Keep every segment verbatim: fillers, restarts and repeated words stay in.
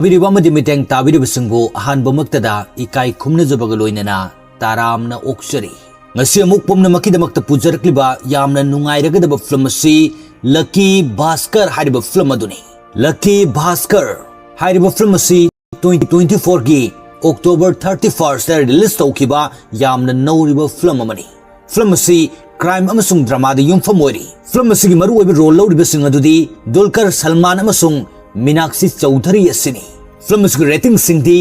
ꯇꯥꯕꯤꯔꯤꯕ ꯑꯃꯗꯤ ꯃꯤꯠꯌꯦꯡ ꯇꯥꯕꯤꯔꯤꯕꯁꯤꯡꯕꯨ ꯑꯍꯥꯟꯕꯃꯛꯇꯗ ꯏꯀꯥꯏ ꯈꯨꯝꯅꯖꯕꯒ ꯂꯣꯏꯅꯅ ꯇꯔꯥꯝꯅ ꯑꯣꯛꯆꯔꯤ꯫ ꯉꯁꯤ ꯑꯃꯨꯛ ꯄꯨꯝꯅꯃꯛꯀꯤꯗꯃꯛꯇ ꯄꯨꯖꯔꯛꯂꯤꯕ ꯌꯥꯝꯅ ꯅꯨꯡꯉꯥꯏꯔꯒꯗꯕ ꯐꯤꯂꯝ ꯑꯁꯤ ꯂꯛꯀꯤ ꯚꯥꯁꯀꯔ ꯍꯥꯏꯔꯤꯕ ꯐꯤꯂꯝ ꯑꯗꯨꯅꯤ꯫ ꯂꯛꯀꯤ ꯚꯥꯁꯀꯔ ꯍꯥꯏꯔꯤꯕ ꯐꯤꯂꯝ ꯑꯁꯤ twenty twenty fourꯒꯤ October thirty firstꯇ release ꯇꯧꯈꯤꯕ ꯌꯥꯝꯅ ꯅꯧꯔꯤꯕ ꯐꯤꯂꯝ ꯑꯃꯅꯤ꯫ ꯐꯤꯂꯝ ꯑꯁꯤ crime ꯑꯃꯁꯨꯡ dramaꯗ ꯌꯨꯝꯐꯝ ꯑꯣꯏꯔꯤ꯫ ꯐꯤꯂꯝ ꯑꯁꯤꯒꯤ ꯃꯔꯨꯑꯣꯏꯕ role ꯂꯧꯔꯤꯕꯁꯤꯡ ꯑꯗꯨꯗꯤ ꯗꯨꯜꯀꯔ ꯁꯜꯃꯥꯟ ꯑꯃꯁꯨꯡ ꯃꯤꯅꯥꯛꯁꯤ ꯆꯧꯙꯔꯤ ꯑꯁꯤꯅꯤ꯫ ꯐꯤꯂꯝ ꯑꯁꯤꯒꯤ ratingꯁꯤꯡꯗꯤ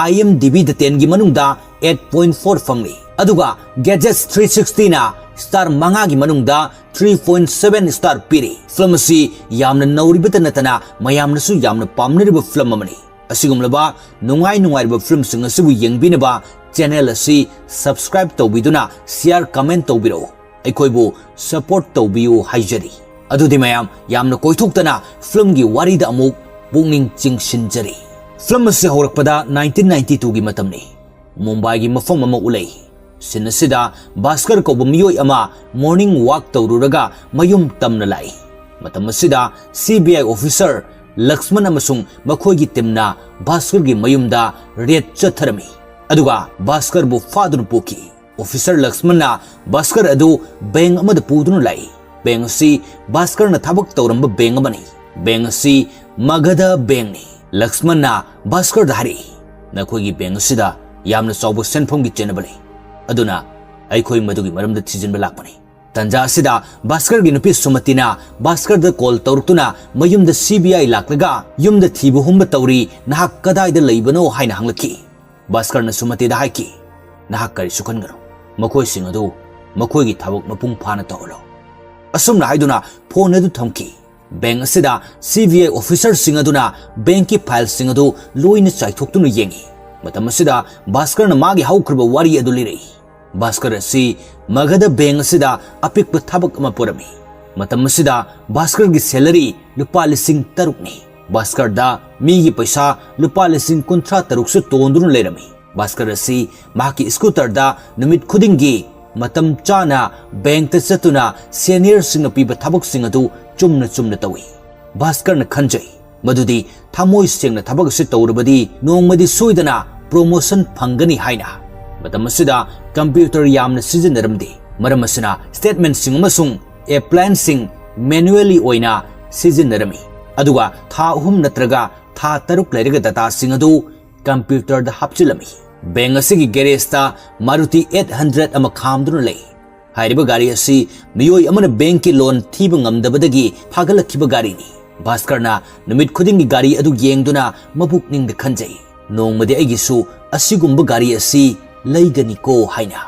IMDbꯗ tenꯒꯤ ꯃꯅꯨꯡꯗ eight point four ꯐꯪꯂꯤ꯫ ꯑꯗꯨꯒ Gadgets three sixtyꯅ star ꯃꯉꯥꯒꯤ ꯃꯅꯨꯡꯗ three point seven star ꯄꯤꯔꯤ꯫ ꯐꯤꯂꯝ ꯑꯁꯤ ꯌꯥꯝꯅ ꯅꯧꯔꯤꯕꯇ ꯅꯠꯇꯅ ꯃꯌꯥꯝꯅꯁꯨ ꯌꯥꯝꯅ ꯄꯥꯝꯅꯔꯤꯕ ꯐꯤꯂꯝ ꯑꯃꯅꯤ꯫ ꯑꯁꯤꯒꯨꯝꯂꯕ ꯅꯨꯡꯉꯥꯏ ꯅꯨꯡꯉꯥꯏꯔꯕ ꯐꯤꯂꯝꯁꯤꯡ ꯑꯁꯤꯕꯨ ꯌꯦꯡꯕꯤꯅꯕ channel ꯑꯁꯤ subscribe ꯇꯧꯕꯤꯗꯨꯅ share, comment ꯇꯧꯕꯤꯔꯛꯎ꯫ ꯑꯩꯈꯣꯏꯕꯨ support ꯇꯧꯕꯤꯌꯨ ꯍꯥꯏꯖꯔꯤ꯫ ꯑꯗꯨꯗꯤ ꯃꯌꯥꯝ ꯌꯥꯝꯅ ꯀꯣꯏꯊꯣꯛꯇꯅ ꯐꯤꯂꯝꯒꯤ ꯋꯥꯔꯤꯗ ꯑꯃꯨꯛ ꯄꯨꯛꯅꯤꯡ ꯆꯤꯡꯁꯤꯟꯖꯔꯤ꯫ ꯐꯤꯂꯝ ꯑꯁꯤ ꯍꯧꯔꯛꯄꯗ nineteen ninety twoꯒꯤ ꯃꯇꯝꯅꯤ꯫ ꯃꯨꯝꯕꯥꯏꯒꯤ ꯃꯐꯝ ꯑꯃ ꯎꯠꯂꯛꯏ꯫ Scene ꯑꯁꯤꯗ ꯚꯥꯁꯀꯔ ꯀꯧꯕ ꯃꯤꯑꯣꯏ ꯑꯃ morning walk ꯇꯧꯔꯨꯔꯒ ꯃꯌꯨꯝ ꯇꯝꯅ ꯂꯥꯛꯏ꯫ ꯃꯇꯝ ꯑꯁꯤꯗ CBI officer ꯂꯛꯁꯃꯟ ꯑꯃꯁꯨꯡ ꯃꯈꯣꯏꯒꯤ teamꯅ ꯚꯥꯁꯀꯔꯒꯤ ꯃꯌꯨꯝꯗ raid ꯆꯠꯊꯔꯝꯃꯤ꯫ ꯑꯗꯨꯒ ꯚꯥꯁꯀꯔꯕꯨ ꯐꯥꯗꯨꯅ ꯄꯨꯈꯤ꯫ Officer ꯂꯛꯁꯃꯟꯅ ꯚꯥꯁꯀꯔ ꯑꯗꯨ bank ꯑꯃꯗ ꯄꯨꯗꯨꯅ ꯂꯥꯛꯏ꯫ Bank ꯑꯁꯤ ꯚꯥꯁꯀꯔꯅ ꯊꯕꯛ ꯇꯧꯔꯝꯕ bank ꯑꯃꯅꯤ꯫ Bank ꯑꯁꯤ ꯃꯒꯙ bankꯅꯤ꯫ ꯂꯛꯁꯃꯟꯅ ꯚꯥꯁꯀꯔꯗ ꯍꯥꯏꯔꯛꯏ, "ꯅꯈꯣꯏꯒꯤ bank ꯑꯁꯤꯗ ꯌꯥꯝꯅ ꯆꯥꯎꯕ ꯁꯦꯟꯐꯝꯒꯤ ꯆꯦꯟꯅꯕ ꯂꯩ꯫ ꯑꯗꯨꯅ ꯑꯩꯈꯣꯏ ꯃꯗꯨꯒꯤ ꯃꯔꯝꯗ ꯊꯤꯖꯤꯟꯕ ꯂꯥꯛꯄꯅꯤ꯫" ꯇꯟꯖꯥ ꯑꯁꯤꯗ ꯚꯥꯁꯀꯔꯒꯤ ꯅꯨꯄꯤ ꯁꯨꯃꯇꯤꯅ ꯚꯥꯁꯀꯔꯗ call ꯇꯧꯔꯛꯇꯨꯅ ꯃꯌꯨꯝꯗ CBI ꯂꯥꯛꯂꯒ ꯌꯨꯝꯗ ꯊꯤꯕ ꯍꯨꯝꯕ ꯇꯧꯔꯤ, ꯅꯍꯥꯛ ꯀꯗꯥꯏꯗ ꯂꯩꯕꯅꯣ ꯍꯥꯏꯅ ꯍꯪꯂꯛꯈꯤ꯫ ꯚꯥꯁꯀꯔꯅ ꯁꯨꯃꯇꯤꯗ ꯍꯥꯏꯈꯤ, "ꯅꯍꯥꯛ ꯀꯔꯤꯁꯨ ꯈꯟꯒꯅꯨ꯫ ꯃꯈꯣꯏꯁꯤꯡ ꯑꯗꯨ ꯃꯈꯣꯏꯒꯤ ꯊꯕꯛ ꯃꯄꯨꯡ ꯐꯥꯅ ꯇꯧꯍꯜꯂꯨ꯫" ꯑꯁꯨꯝꯅ ꯍꯥꯏꯗꯨꯅ phone ꯑꯗꯨ ꯊꯝꯈꯤ꯫ Bank ꯑꯁꯤꯗ CBI officerꯁꯤꯡ ꯑꯗꯨꯅ bankꯀꯤ fileꯁꯤꯡ ꯑꯗꯨ ꯂꯣꯏꯅ ꯆꯥꯏꯊꯣꯛꯇꯨꯅ ꯌꯦꯡꯉꯤ꯫ ꯃꯇꯝ ꯑꯁꯤꯗ ꯚꯥꯁꯀꯔꯅ ꯃꯥꯒꯤ ꯍꯧꯈ꯭ꯔꯕ ꯋꯥꯔꯤ ꯑꯗꯨ ꯂꯤꯔꯛꯏ꯫ ꯚꯥꯁꯀꯔ ꯑꯁꯤ ꯃꯒꯙ bank ꯑꯁꯤꯗ ꯑꯄꯤꯛꯄ ꯊꯕꯛ ꯑꯃ ꯄꯨꯔꯝꯃꯤ꯫ ꯃꯇꯝ ꯑꯁꯤꯗ ꯚꯥꯁꯀꯔꯒꯤ salary ꯂꯨꯄꯥ ꯂꯤꯁꯤꯡ ꯇꯔꯨꯛꯅꯤ꯫ ꯚꯥꯁꯀꯔꯗ ꯃꯤꯒꯤ ꯄꯩꯁꯥ ꯂꯨꯄꯥ ꯂꯤꯁꯤꯡ ꯀꯨꯟꯊ꯭ꯔꯥ ꯇꯔꯨꯛꯁꯨ ꯇꯣꯟꯗꯨꯅ ꯂꯩꯔꯝꯃꯤ꯫ ꯚꯥꯁꯀꯔ ꯑꯁꯤ ꯃꯍꯥꯛꯀꯤ scooterꯗ ꯅꯨꯃꯤꯠ ꯈꯨꯗꯤꯡꯒꯤ ꯃꯇꯝ ꯆꯥꯅ bankꯇ ꯆꯠꯇꯨꯅ seniorꯁꯤꯡꯅ ꯄꯤꯕ ꯊꯕꯛꯁꯤꯡ ꯑꯗꯨ ꯆꯨꯝꯅ ꯆꯨꯝꯅ ꯇꯧꯏ꯫ ꯚꯥꯁꯀꯔꯅ ꯈꯟꯖꯩ, ꯃꯗꯨꯗꯤ ꯊꯃꯣꯏ ꯁꯦꯡꯅ ꯊꯕꯛ ꯑꯁꯤ ꯇꯧꯔꯕꯗꯤ ꯅꯣꯡꯃꯗꯤ ꯁꯣꯏꯗꯅ promotion ꯐꯪꯒꯅꯤ ꯍꯥꯏꯅ꯫ ꯃꯇꯝ ꯑꯁꯤꯗ computer ꯌꯥꯝꯅ ꯁꯤꯖꯤꯟꯅꯔꯝꯗꯦ꯫ ꯃꯔꯝ ꯑꯁꯤꯅ statementꯁꯤꯡ ꯑꯃꯁꯨꯡ applianceꯁꯤꯡ manually ꯑꯣꯏꯅ ꯁꯤꯖꯤꯟꯅꯔꯝꯃꯤ꯫ ꯑꯗꯨꯒ ꯊꯥ ꯑꯍꯨꯝ ꯅꯠꯇ꯭ꯔꯒ ꯊꯥ ꯇꯔꯨꯛ ꯂꯩꯔꯒ dataꯁꯤꯡ ꯑꯗꯨ computerꯗ ꯍꯥꯞꯆꯤꯜꯂꯝꯃꯤ꯫ Bank ꯑꯁꯤꯒꯤ garageꯇ Maruti eight hundred ꯑꯃ ꯈꯥꯝꯗꯨꯅ ꯂꯩ꯫ ꯍꯥꯏꯔꯤꯕ ꯒꯥꯔꯤ ꯑꯁꯤ ꯃꯤꯑꯣꯏ ꯑꯃꯅ bankꯀꯤ loan ꯊꯤꯕ ꯉꯝꯗꯕꯗꯒꯤ ꯐꯥꯒꯠꯂꯛꯈꯤꯕ ꯒꯥꯔꯤꯅꯤ꯫ ꯚꯥꯁꯀꯔꯅ ꯅꯨꯃꯤꯠ ꯈꯨꯗꯤꯡꯒꯤ ꯒꯥꯔꯤ ꯑꯗꯨ ꯌꯦꯡꯗꯨꯅ ꯃꯕꯨꯛꯅꯤꯡꯗ ꯈꯟꯖꯩ, "ꯅꯣꯡꯃꯗꯤ ꯑꯩꯒꯤꯁꯨ ꯑꯁꯤꯒꯨꯝꯕ ꯒꯥꯔꯤ ꯑꯁꯤ ꯂꯩꯒꯅꯤꯀꯣ" ꯍꯥꯏꯅ꯫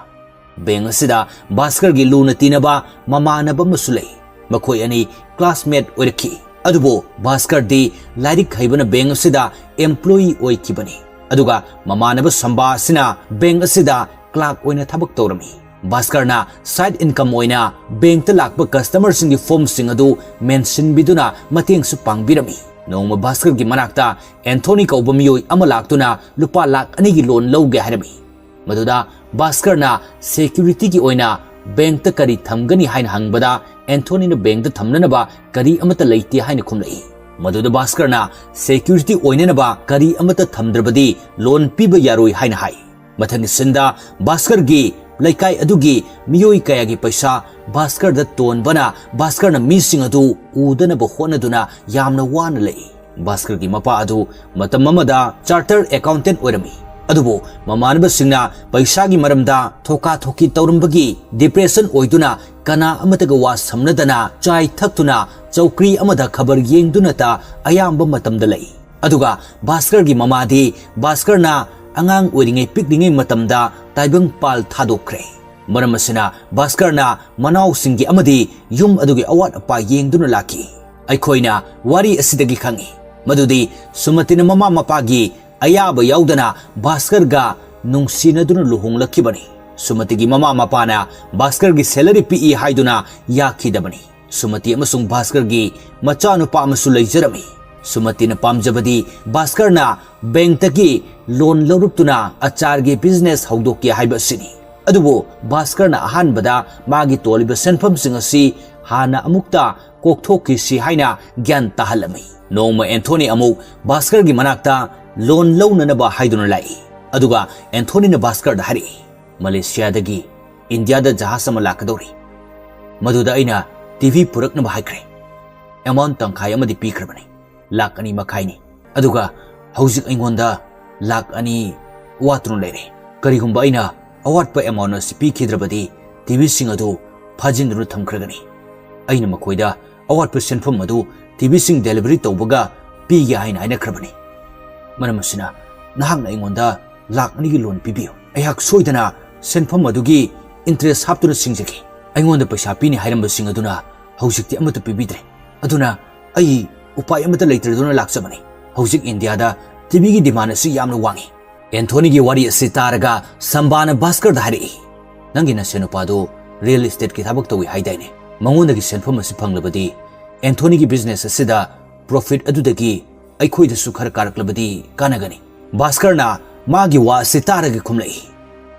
Bank ꯑꯁꯤꯗ ꯚꯥꯁꯀꯔꯒꯤ ꯂꯨꯅ ꯇꯤꯟꯅꯕ ꯃꯃꯥꯟꯅꯕ ꯑꯃꯁꯨ ꯂꯩ꯫ ꯃꯈꯣꯏ ꯑꯅꯤ classmate ꯑꯣꯏꯔꯛꯈꯤ꯫ ꯑꯗꯨꯕꯨ ꯚꯥꯁꯀꯔꯗꯤ ꯂꯥꯏꯔꯤꯛ ꯍꯩꯕꯅ bank ꯑꯁꯤꯗ employee ꯑꯣꯏꯈꯤꯕꯅꯤ꯫ ꯑꯗꯨꯒ ꯃꯃꯥꯟꯅꯕ ꯁꯝꯕꯥ ꯑꯁꯤꯅ bank ꯑꯁꯤꯗ clerk ꯑꯣꯏꯅ ꯊꯕꯛ ꯇꯧꯔꯝꯃꯤ꯫ ꯚꯥꯁꯀꯔꯅ side income ꯑꯣꯏꯅ bankꯇ ꯂꯥꯛꯄ customerꯁꯤꯡꯒꯤ formꯁꯤꯡ ꯑꯗꯨ ꯃꯦꯟꯁꯤꯟꯕꯤꯗꯨꯅ ꯃꯇꯦꯡꯁꯨ ꯄꯥꯡꯕꯤꯔꯝꯃꯤ꯫ ꯅꯣꯡꯃ ꯚꯥꯁꯀꯔꯒꯤ ꯃꯅꯥꯛꯇ ꯑꯦꯟꯊꯣꯅꯤ ꯀꯧꯕ ꯃꯤꯑꯣꯏ ꯑꯃ ꯂꯥꯛꯇꯨꯅ ꯂꯨꯄꯥ ꯂꯥꯈ ꯑꯅꯤꯒꯤ loan ꯂꯧꯒꯦ ꯍꯥꯏꯔꯝꯃꯤ꯫ ꯃꯗꯨꯗ ꯚꯥꯁꯀꯔꯅ securityꯒꯤ ꯑꯣꯏꯅ bankꯇ ꯀꯔꯤ ꯊꯝꯒꯅꯤ ꯍꯥꯏꯅ ꯍꯪꯕꯗ, ꯑꯦꯟꯊꯣꯅꯤꯅ bankꯇ ꯊꯝꯅꯅꯕ ꯀꯔꯤ ꯑꯃꯠꯇ ꯂꯩꯇꯦ ꯍꯥꯏꯅ ꯈꯨꯝꯂꯛꯏ꯫ ꯃꯗꯨꯗ ꯚꯥꯁꯀꯔꯅ security ꯑꯣꯏꯅꯅꯕ ꯀꯔꯤ ꯑꯃꯠꯇ ꯊꯝꯗ꯭ꯔꯕꯗꯤ loan ꯄꯤꯕ ꯌꯥꯔꯣꯏ ꯍꯥꯏꯅ ꯍꯥꯏ꯫ ꯃꯊꯪꯒꯤ sceneꯗ ꯚꯥꯁꯀꯔꯒꯤ ꯂꯩꯀꯥꯏ ꯑꯗꯨꯒꯤ ꯃꯤꯑꯣꯏ ꯀꯌꯥꯒꯤ ꯄꯩꯁꯥ ꯚꯥꯁꯀꯔꯗ ꯇꯣꯟꯕꯅ ꯚꯥꯁꯀꯔꯅ ꯃꯤꯁꯤꯡ ꯑꯗꯨ ꯎꯗꯅꯕ ꯍꯣꯠꯅꯗꯨꯅ ꯌꯥꯝꯅ ꯋꯥꯅ ꯂꯩ꯫ ꯚꯥꯁꯀꯔꯒꯤ ꯃꯄꯥ ꯑꯗꯨ ꯃꯇꯝ ꯑꯃꯗ chartered accountant ꯑꯣꯏꯔꯝꯃꯤ꯫ ꯑꯗꯨꯕꯨ ꯃꯃꯥꯟꯅꯕꯁꯤꯡꯅ ꯄꯩꯁꯥꯒꯤ ꯃꯔꯝꯗ ꯊꯣꯀꯥ ꯊꯣꯀꯤ ꯇꯧꯔꯝꯕꯒꯤ depression ꯑꯣꯏꯗꯨꯅ ꯀꯅꯥ ꯑꯃꯠꯇꯒ ꯋꯥ ꯁꯝꯅꯗꯅ ꯆꯥꯏ ꯊꯛꯇꯨꯅ ꯆꯧꯀ꯭ꯔꯤ ꯑꯃꯗ ꯈꯕꯔ ꯌꯦꯡꯗꯨꯅꯇ ꯑꯌꯥꯝꯕ ꯃꯇꯝꯗ ꯂꯩ꯫ ꯑꯗꯨꯒ ꯚꯥꯁꯀꯔꯒꯤ ꯃꯃꯥꯗꯤ ꯚꯥꯁꯀꯔꯅ ꯑꯉꯥꯡ ꯑꯣꯏꯔꯤꯉꯩ ꯄꯤꯛꯂꯤꯉꯩ ꯃꯇꯝꯗ ꯇꯥꯏꯕꯪ ꯄꯥꯜ ꯊꯥꯗꯣꯛꯈ꯭ꯔꯦ꯫ ꯃꯔꯝ ꯑꯁꯤꯅ ꯚꯥꯁꯀꯔꯅ ꯃꯅꯥꯎꯁꯤꯡꯒꯤ ꯑꯃꯗꯤ ꯌꯨꯝ ꯑꯗꯨꯒꯤ ꯑꯋꯥꯠ ꯑꯄꯥ ꯌꯦꯡꯗꯨꯅ ꯂꯥꯛꯈꯤ꯫ ꯑꯩꯈꯣꯏꯅ ꯋꯥꯔꯤ ꯑꯁꯤꯗꯒꯤ ꯈꯪꯉꯤ ꯃꯗꯨꯗꯤ ꯁꯨꯃꯇꯤꯅ ꯃꯃꯥ ꯃꯄꯥꯒꯤ ꯑꯌꯥꯕ ꯌꯥꯎꯗꯅ ꯚꯥꯁꯀꯔꯒ ꯅꯨꯡꯁꯤꯅꯗꯨꯅ ꯂꯨꯍꯣꯡꯂꯛꯈꯤꯕꯅꯤ꯫ ꯁꯨꯃꯇꯤꯒꯤ ꯃꯃꯥ ꯃꯄꯥꯅ ꯚꯥꯁꯀꯔꯒꯤ salary ꯄꯤꯛꯏ ꯍꯥꯏꯗꯨꯅ ꯌꯥꯈꯤꯗꯕꯅꯤ꯫ ꯁꯨꯃꯇꯤ ꯑꯃꯁꯨꯡ ꯚꯥꯁꯀꯔꯒꯤ ꯃꯆꯥꯅꯨꯄꯥ ꯑꯃꯁꯨ ꯂꯩꯖꯔꯝꯃꯤ꯫ ꯁꯨꯃꯇꯤꯅ ꯄꯥꯝꯖꯕꯗꯤ ꯚꯥꯁꯀꯔꯅ bankꯇꯒꯤ loan ꯂꯧꯔꯛꯇꯨꯅ ꯑꯆꯥꯔꯒꯤ business ꯍꯧꯗꯣꯛꯀꯦ ꯍꯥꯏꯕ ꯑꯁꯤꯅꯤ꯫ ꯑꯗꯨꯕꯨ ꯚꯥꯁꯀꯔꯅ ꯑꯍꯥꯟꯕꯗ ꯃꯥꯒꯤ ꯇꯣꯜꯂꯤꯕ ꯁꯦꯟꯐꯝꯁꯤꯡ ꯑꯁꯤ ꯍꯥꯟꯅ ꯑꯃꯨꯛꯇ ꯀꯣꯛꯊꯣꯛꯈꯤꯁꯤ ꯍꯥꯏꯅ ꯒ꯭ꯌꯥꯟ ꯇꯥꯍꯜꯂꯝꯃꯤ꯫ ꯅꯣꯡꯃ ꯑꯦꯟꯊꯣꯅꯤ ꯑꯃꯨꯛ ꯚꯥꯁꯀꯔꯒꯤ ꯃꯅꯥꯛꯇ ꯂꯣꯟ ꯂꯧꯅꯅꯕ ꯍꯥꯏꯗꯨꯅ ꯂꯥꯛꯏ꯫ ꯑꯗꯨꯒ ꯑꯦꯟꯊꯣꯅꯤꯅ ꯚꯥꯁꯀꯔꯗ ꯍꯥꯏꯔꯛꯏ, "ꯃꯂꯦꯁꯤꯌꯥꯗꯒꯤ ꯏꯟꯗꯤꯌꯥꯗ ꯖꯍꯥꯖ ꯑꯃ ꯂꯥꯛꯀꯗꯧꯔꯤ꯫ ꯃꯗꯨꯗ ꯑꯩꯅ ꯇꯤꯚꯤ ꯄꯨꯔꯛꯅꯕ ꯍꯥꯏꯈ꯭ꯔꯦ꯫ ꯑꯦꯃꯥꯎꯟ ꯇꯪꯈꯥꯏ ꯑꯃꯗꯤ ꯄꯤꯈ꯭ꯔꯕꯅꯤ, ꯂꯥꯛ ꯑꯅꯤ ꯃꯈꯥꯏꯅꯤ꯫ ꯑꯗꯨꯒ ꯍꯧꯖꯤꯛ ꯑꯩꯉꯣꯟꯗ ꯂꯥꯛ ꯑꯅꯤ ꯋꯥꯠꯇꯨꯅ ꯂꯩꯔꯦ꯫ ꯀꯔꯤꯒꯨꯝꯕ ꯑꯩꯅ ꯑꯋꯥꯠꯄ ꯑꯦꯃꯥꯎꯟ ꯑꯁꯤ ꯄꯤꯈꯤꯗ꯭ꯔꯕꯗꯤ ꯇꯤꯚꯤꯁꯤꯡ ꯑꯗꯨ ꯐꯥꯖꯤꯟꯗꯨꯅ ꯊꯝꯈ꯭ꯔꯒꯅꯤ꯫ ꯑꯩꯅ ꯃꯈꯣꯏꯗ ꯑꯋꯥꯠꯄ ꯁꯦꯟꯐꯝ ꯑꯗꯨ ꯇꯤꯚꯤꯁꯤꯡ ꯗꯦꯂꯤꯚꯔꯤ ꯇꯧꯕꯒ ꯄꯤꯒꯦ ꯍꯥꯏꯅ ꯍꯥꯏꯅꯈ꯭ꯔꯕꯅꯤ꯫ ꯃꯔꯝ ꯑꯁꯤꯅ ꯅꯍꯥꯛꯅ ꯑꯩꯉꯣꯟꯗ ꯂꯥꯛ ꯑꯅꯤꯒꯤ ꯂꯣꯟ ꯄꯤꯕꯤꯌꯨ꯫ ꯑꯩꯍꯥꯛ ꯁꯣꯏꯗꯅ ꯁꯦꯟꯐꯝ ꯑꯗꯨꯒꯤ ꯏꯟꯇꯔꯦꯁ ꯍꯥꯞꯇꯨꯅ ꯁꯤꯡꯖꯒꯦ꯫ ꯑꯩꯉꯣꯟꯗ ꯄꯩꯁꯥ ꯄꯤꯅꯤ ꯍꯥꯏꯔꯝꯕꯁꯤꯡ ꯑꯗꯨꯅ ꯍꯧꯖꯤꯛꯇꯤ ꯑꯃꯠꯇ ꯄꯤꯕꯤꯗ꯭ꯔꯦ꯫ ꯑꯗꯨꯅ ꯑꯩ ꯎꯄꯥꯏ ꯑꯃꯠꯇ ꯂꯩꯇ꯭ꯔꯗꯨꯅ ꯂꯥꯛꯆꯕꯅꯤ꯫ ꯍꯧꯖꯤꯛ ꯏꯟꯗꯤꯌꯥꯗ ꯇꯤꯚꯤꯒꯤ ꯗꯤꯃꯥꯟ ꯑꯁꯤ ꯌꯥꯝꯅ ꯋꯥꯡꯏ꯫" ꯑꯦꯟꯊꯣꯅꯤꯒꯤ ꯋꯥꯔꯤ ꯑꯁꯤ ꯇꯥꯔꯒ ꯁꯝꯕꯥꯅ ꯚꯥꯁꯀꯔꯗ ꯍꯥꯏꯔꯛꯏ, "ꯅꯪꯒꯤ ꯅꯁꯦꯟ ꯅꯨꯄꯥꯗꯨ ꯔꯤꯌꯦꯜ ꯏꯁꯇꯦꯠꯀꯤ ꯊꯕꯛ ꯇꯧꯏ ꯍꯥꯏꯗꯥꯏꯅꯦ? ꯃꯉꯣꯟꯗꯒꯤ ꯁꯦꯟꯐꯝ ꯑꯁꯤ ꯐꯪꯂꯕꯗꯤ ꯑꯦꯟꯊꯣꯅꯤꯒꯤ ꯕꯤꯖꯤꯅꯦꯁ ꯑꯁꯤꯗ ꯄ꯭ꯔꯣꯐꯤꯠ ꯑꯗꯨꯗꯒꯤ ꯑꯩꯈꯣꯏꯗꯁꯨ ꯈꯔ ꯀꯥꯔꯛꯂꯕꯗꯤ ꯀꯥꯟꯅꯒꯅꯤ꯫" ꯚꯥꯁꯀꯔꯅ ꯃꯥꯒꯤ ꯋꯥ ꯑꯁꯤ ꯇꯥꯔꯒ ꯈꯨꯝꯂꯛꯏ,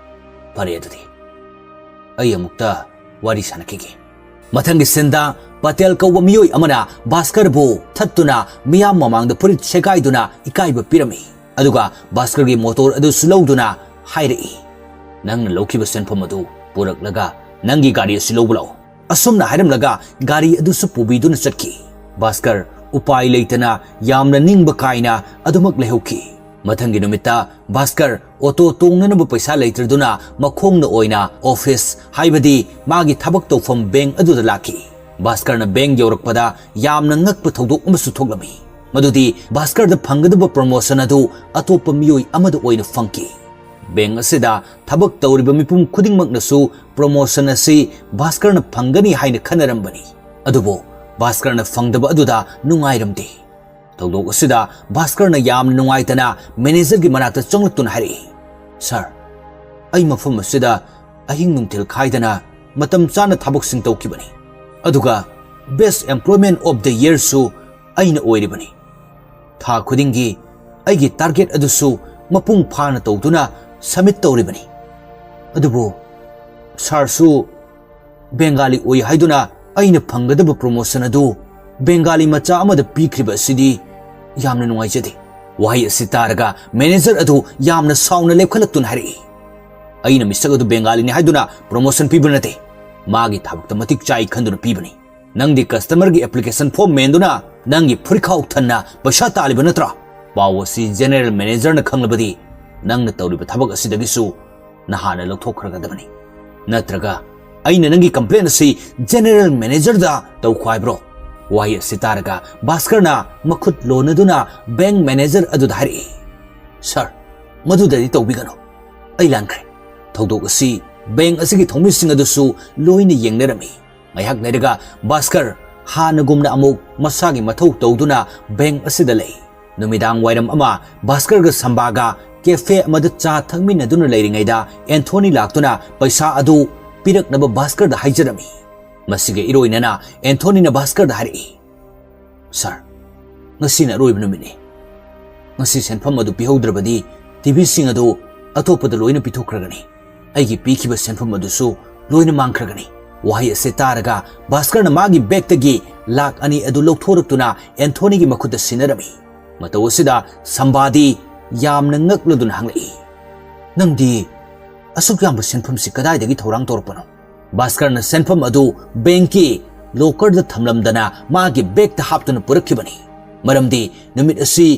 "ꯐꯔꯦ, ꯑꯗꯨꯗꯤ ꯑꯩ ꯑꯃꯨꯛꯇ ꯋꯥꯔꯤ ꯁꯥꯟꯅꯈꯤꯒꯦ꯫" ꯃꯊꯪꯒꯤ ꯁꯤꯟꯗ ꯄꯇꯦꯜ ꯀꯧꯕ ꯃꯤꯑꯣꯏ ꯑꯃꯅ ꯚꯥꯁꯀꯔꯕꯨ ꯊꯠꯇꯨꯅ ꯃꯤꯌꯥꯝ ꯃꯃꯥꯡꯗ ꯐꯨꯔꯤꯠ ꯁꯦꯒꯥꯏꯗꯨꯅ ꯏꯀꯥꯏꯕ ꯄꯤꯔꯝꯃꯤ꯫ ꯑꯗꯨꯒ ꯚꯥꯁꯀꯔꯒꯤ ꯃꯣꯇꯣꯔ ꯑꯗꯨꯁꯨ ꯂꯧꯗꯨꯅ ꯍꯥꯏꯔꯛꯏ, "ꯅꯪꯅ ꯂꯧꯈꯤꯕ ꯁꯦꯟꯐꯝ ꯑꯗꯨ ꯄꯨꯔꯛꯂꯒ ꯅꯪꯒꯤ ꯒꯥꯔꯤ ꯑꯁꯤ ꯂꯧꯕ ꯂꯥꯛꯎ꯫" ꯑꯁꯨꯝꯅ ꯍꯥꯏꯔꯝꯂꯒ ꯒꯥꯔꯤ ꯑꯗꯨꯁꯨ ꯄꯨꯕꯤꯗꯨꯅ ꯆꯠꯈꯤ꯫ ꯚꯥꯁꯀꯔ ꯎꯄꯥꯏ ꯂꯩꯇꯅ ꯌꯥꯝꯅ ꯅꯤꯡꯕ ꯀꯥꯏꯅ ꯑꯗꯨꯃꯛ ꯂꯩꯍꯧꯈꯤ꯫ ꯃꯊꯪꯒꯤ ꯅꯨꯃꯤꯠꯇ ꯚꯥꯁꯀꯔ ꯑꯣꯇꯣ ꯇꯣꯡꯅꯅꯕ ꯄꯩꯁꯥ ꯂꯩꯇ꯭ꯔꯗꯨꯅ ꯃꯈꯣꯡꯅ ꯑꯣꯏꯅ ꯑꯣꯐꯤꯁ, ꯍꯥꯏꯕꯗꯤ ꯃꯥꯒꯤ ꯊꯕꯛ ꯇꯧꯐꯝ ꯕꯦꯡ ꯑꯗꯨꯗ ꯂꯥꯛꯈꯤ꯫ ꯚꯥꯁꯀꯔꯅ ꯕꯦꯡ ꯌꯧꯔꯛꯄꯗ ꯌꯥꯝꯅ ꯉꯛꯄ ꯊꯧꯗꯣꯛ ꯑꯃꯁꯨ ꯊꯣꯛꯂꯝꯃꯤ꯫ ꯃꯗꯨꯗꯤ ꯚꯥꯁꯀꯔꯗ ꯐꯪꯒꯗꯕ ꯄ꯭ꯔꯣꯃꯣꯁꯟ ꯑꯗꯨ ꯑꯇꯣꯞꯄ ꯃꯤꯑꯣꯏ ꯑꯃꯗ ꯑꯣꯏꯅ ꯐꯪꯈꯤ꯫ ꯕꯦꯡ ꯑꯁꯤꯗ ꯊꯕꯛ ꯇꯧꯔꯤꯕ ꯃꯤꯄꯨꯝ ꯈꯨꯗꯤꯡꯃꯛꯅꯁꯨ ꯄ꯭ꯔꯣꯃꯣꯁꯟ ꯑꯁꯤ ꯚꯥꯁꯀꯔꯅ ꯐꯪꯒꯅꯤ ꯍꯥꯏꯅ ꯈꯟꯅꯔꯝꯕꯅꯤ꯫ ꯑꯗꯨꯕꯨ ꯚꯥꯁꯀꯔꯅ ꯐꯪꯗꯕ ꯑꯗꯨꯗ ꯅꯨꯡꯉꯥꯏꯔꯝꯗꯦ꯫ ꯊꯧꯗꯣꯛ ꯑꯁꯤꯗ ꯚꯥꯁꯀꯔꯅ ꯌꯥꯝꯅ ꯅꯨꯡꯉꯥꯏꯇꯅ ꯃꯦꯅꯦꯖꯔꯒꯤ ꯃꯅꯥꯛꯇ ꯆꯪꯂꯛꯇꯨꯅ ꯍꯥꯏꯔꯛꯏ, "ꯁꯥꯔ, ꯑꯩ ꯃꯐꯝ ꯑꯁꯤꯗ ꯑꯍꯤꯡ ꯅꯨꯡꯊꯤꯜ ꯈꯥꯏꯗꯅ ꯃꯇꯝ ꯆꯥꯅ ꯊꯕꯛꯁꯤꯡ ꯇꯧꯈꯤꯕꯅꯤ꯫ ꯑꯗꯨꯒ Best Employment of the Yearꯁꯨ ꯑꯩꯅ ꯑꯣꯏꯔꯤꯕꯅꯤ꯫ ꯊꯥ ꯈꯨꯗꯤꯡꯒꯤ ꯑꯩꯒꯤ ꯇꯥꯔꯒꯦꯠ ꯑꯗꯨꯁꯨ ꯃꯄꯨꯡ ꯐꯥꯅ ꯇꯧꯗꯨꯅ ꯁꯕꯃꯤꯠ ꯇꯧꯔꯤꯕꯅꯤ꯫ ꯑꯗꯨꯕꯨ ꯁꯥꯔꯁꯨ ꯕꯦꯡꯒꯥꯂꯤ ꯑꯣꯏ ꯍꯥꯏꯗꯨꯅ ꯑꯩꯅ ꯐꯪꯒꯗꯕ ꯄ꯭ꯔꯣꯃꯣꯁꯟ ꯑꯗꯨ ꯕꯦꯡꯒꯥꯂꯤ ꯃꯆꯥ ꯑꯃꯗ ꯄꯤꯈ꯭ꯔꯤꯕ ꯑꯁꯤꯗꯤ ꯌꯥꯝꯅ ꯅꯨꯡꯉꯥꯏꯖꯗꯦ꯫ ꯋꯥꯍꯩ ꯑꯁꯤ ꯇꯥꯔꯒ ꯃꯦꯅꯦꯖꯔ ꯑꯗꯨ ꯌꯥꯝꯅ ꯁꯥꯎꯅ ꯂꯦꯞꯈꯠꯂꯛꯇꯨꯅ ꯍꯥꯏꯔꯛꯏ, "ꯑꯩꯅ ꯃꯤꯁꯛ ꯑꯗꯨ ꯕꯦꯡꯒꯥꯂꯤꯅꯤ ꯍꯥꯏꯗꯨꯅ ꯄ꯭ꯔꯣꯃꯣꯁꯟ ꯄꯤꯕ ꯅꯠꯇꯦ, ꯃꯥꯒꯤ ꯊꯕꯛꯇ ꯃꯇꯤꯛ ꯆꯥꯏ ꯈꯟꯗꯨꯅ ꯄꯤꯕꯅꯤ꯫ ꯅꯪꯗꯤ ꯀꯁꯇꯃꯔꯒꯤ ꯑꯦꯄ꯭ꯂꯤꯀꯦꯁꯟ ꯐꯣꯔꯝ ꯃꯦꯟꯗꯨꯅ ꯅꯪꯒꯤ ꯐꯨꯔꯤꯠꯈꯥꯎ ꯊꯟꯅ ꯄꯩꯁꯥ ꯇꯥꯜꯂꯤꯕ ꯅꯠꯇ꯭ꯔꯥ? ꯄꯥꯎ ꯑꯁꯤ ꯖꯦꯅꯦꯔꯦꯜ ꯃꯦꯅꯦꯖꯔꯅ ꯈꯪꯂꯕꯗꯤ ꯅꯪꯅ ꯇꯧꯔꯤꯕ ꯊꯕꯛ ꯑꯁꯤꯗꯒꯤꯁꯨ ꯅꯍꯥꯟꯅ ꯂꯧꯊꯣꯛꯈ꯭ꯔꯒꯗꯕꯅꯤ꯫ ꯅꯠꯇ꯭ꯔꯒ ꯑꯩꯅ ꯅꯪꯒꯤ ꯀꯝꯄ꯭ꯂꯦꯟ ꯑꯁꯤ ꯖꯦꯅꯦꯔꯦꯜ ꯃꯦꯅꯦꯖꯔꯗ ꯇꯧꯈꯣ ꯍꯥꯏꯕ꯭ꯔꯣ?" ꯋꯥꯍꯩ ꯑꯁꯤ ꯇꯥꯔꯒ ꯚꯥꯁꯀꯔꯅ ꯃꯈꯨꯠ ꯂꯣꯟꯅꯗꯨꯅ ꯕꯦꯡꯛ ꯃꯦꯅꯦꯖꯔ ꯑꯗꯨꯗ ꯍꯥꯏꯔꯛꯏ, "ꯁꯥꯔ, ꯃꯗꯨꯗꯗꯤ ꯇꯧꯕꯤꯒꯅꯨ꯫ ꯑꯩ ꯂꯥꯟꯈ꯭ꯔꯦ꯫" ꯊꯧꯗꯣꯛ ꯑꯁꯤ ꯕꯦꯡꯛ ꯑꯁꯤꯒꯤ ꯊꯧꯃꯤꯁꯤꯡ ꯑꯗꯨꯁꯨ ꯂꯣꯏꯅ ꯌꯦꯡꯅꯔꯝꯃꯤ꯫ ꯉꯥꯏꯍꯥꯛ ꯂꯩꯔꯒ ꯚꯥꯁꯀꯔ ꯍꯥꯟꯅꯒꯨꯝꯅ ꯑꯃꯨꯛ ꯃꯁꯥꯒꯤ ꯃꯊꯧ ꯇꯧꯗꯨꯅ ꯕꯦꯡꯛ ꯑꯁꯤꯗ ꯂꯩ꯫ ꯅꯨꯃꯤꯗꯥꯡ ꯋꯥꯏꯔꯝ ꯑꯃ ꯚꯥꯁꯀꯔꯒ ꯁꯝꯕꯥꯒ ꯀꯦꯐꯦ ꯑꯃꯗ ꯆꯥ ꯊꯛꯃꯤꯟꯅꯗꯨꯅ ꯂꯩꯔꯤꯉꯩꯗ ꯑꯦꯟꯊꯣꯅꯤ ꯂꯥꯛꯇꯨꯅ ꯄꯩꯁꯥ ꯑꯗꯨ ꯄꯤꯔꯛꯅꯕ ꯚꯥꯁꯀꯔꯗ ꯍꯥꯏꯖꯔꯝꯃꯤ꯫ ꯃꯁꯤꯒ ꯏꯔꯣꯏꯅꯅ ꯑꯦꯟꯊꯣꯅꯤꯅ ꯚꯥꯁꯀꯔꯗ ꯍꯥꯏꯔꯛꯏ, "ꯁꯥꯔ, ꯉꯁꯤꯅ ꯑꯔꯣꯏꯕ ꯅꯨꯃꯤꯠꯅꯤ꯫ ꯉꯁꯤ ꯁꯦꯟꯐꯝ ꯑꯗꯨ ꯄꯤꯍꯧꯗ꯭ꯔꯕꯗꯤ ꯇꯤꯚꯤꯁꯤꯡ ꯑꯗꯨ ꯑꯇꯣꯞꯄꯗ ꯂꯣꯏꯅ ꯄꯤꯊꯣꯛꯈ꯭ꯔꯒꯅꯤ꯫ ꯑꯩꯒꯤ ꯄꯤꯈꯤꯕ ꯁꯦꯟꯐꯝ ꯑꯗꯨꯁꯨ ꯂꯣꯏꯅ ꯃꯥꯡꯈ꯭ꯔꯒꯅꯤ꯫" ꯋꯥꯍꯩ ꯑꯁꯤ ꯇꯥꯔꯒ ꯚꯥꯁꯀꯔꯅ ꯃꯥꯒꯤ ꯕꯦꯒꯇꯒꯤ ꯂꯥꯛ ꯑꯅꯤ ꯑꯗꯨ ꯂꯧꯊꯣꯔꯛꯇꯨꯅ ꯑꯦꯟꯊꯣꯅꯤꯒꯤ ꯃꯈꯨꯠꯇ ꯁꯤꯟꯅꯔꯝꯃꯤ꯫ ꯃꯇꯧ ꯑꯁꯤꯗ ꯁꯝꯕꯥꯗꯤ ꯌꯥꯝꯅ ꯉꯛꯂꯗꯨꯅ ꯍꯪꯂꯛꯏ, "ꯅꯪꯗꯤ ꯑꯁꯨꯛ ꯌꯥꯝꯕ ꯁꯦꯟꯐꯝꯁꯤ ꯀꯗꯥꯏꯗꯒꯤ ꯊꯧꯔꯥꯡ ꯇꯧꯔꯛꯄꯅꯣ?" ꯚꯥꯁꯀꯔꯅ ꯁꯦꯟꯐꯝ ꯑꯗꯨ ꯕꯦꯡꯛꯀꯤ ꯂꯣꯀꯔꯗ ꯊꯝꯂꯝꯗꯅ ꯃꯥꯒꯤ ꯕꯦꯒꯇ ꯍꯥꯞꯇꯨꯅ ꯄꯨꯔꯛꯈꯤꯕꯅꯤ꯫ ꯃꯔꯝꯗꯤ ꯅꯨꯃꯤꯠ ꯑꯁꯤ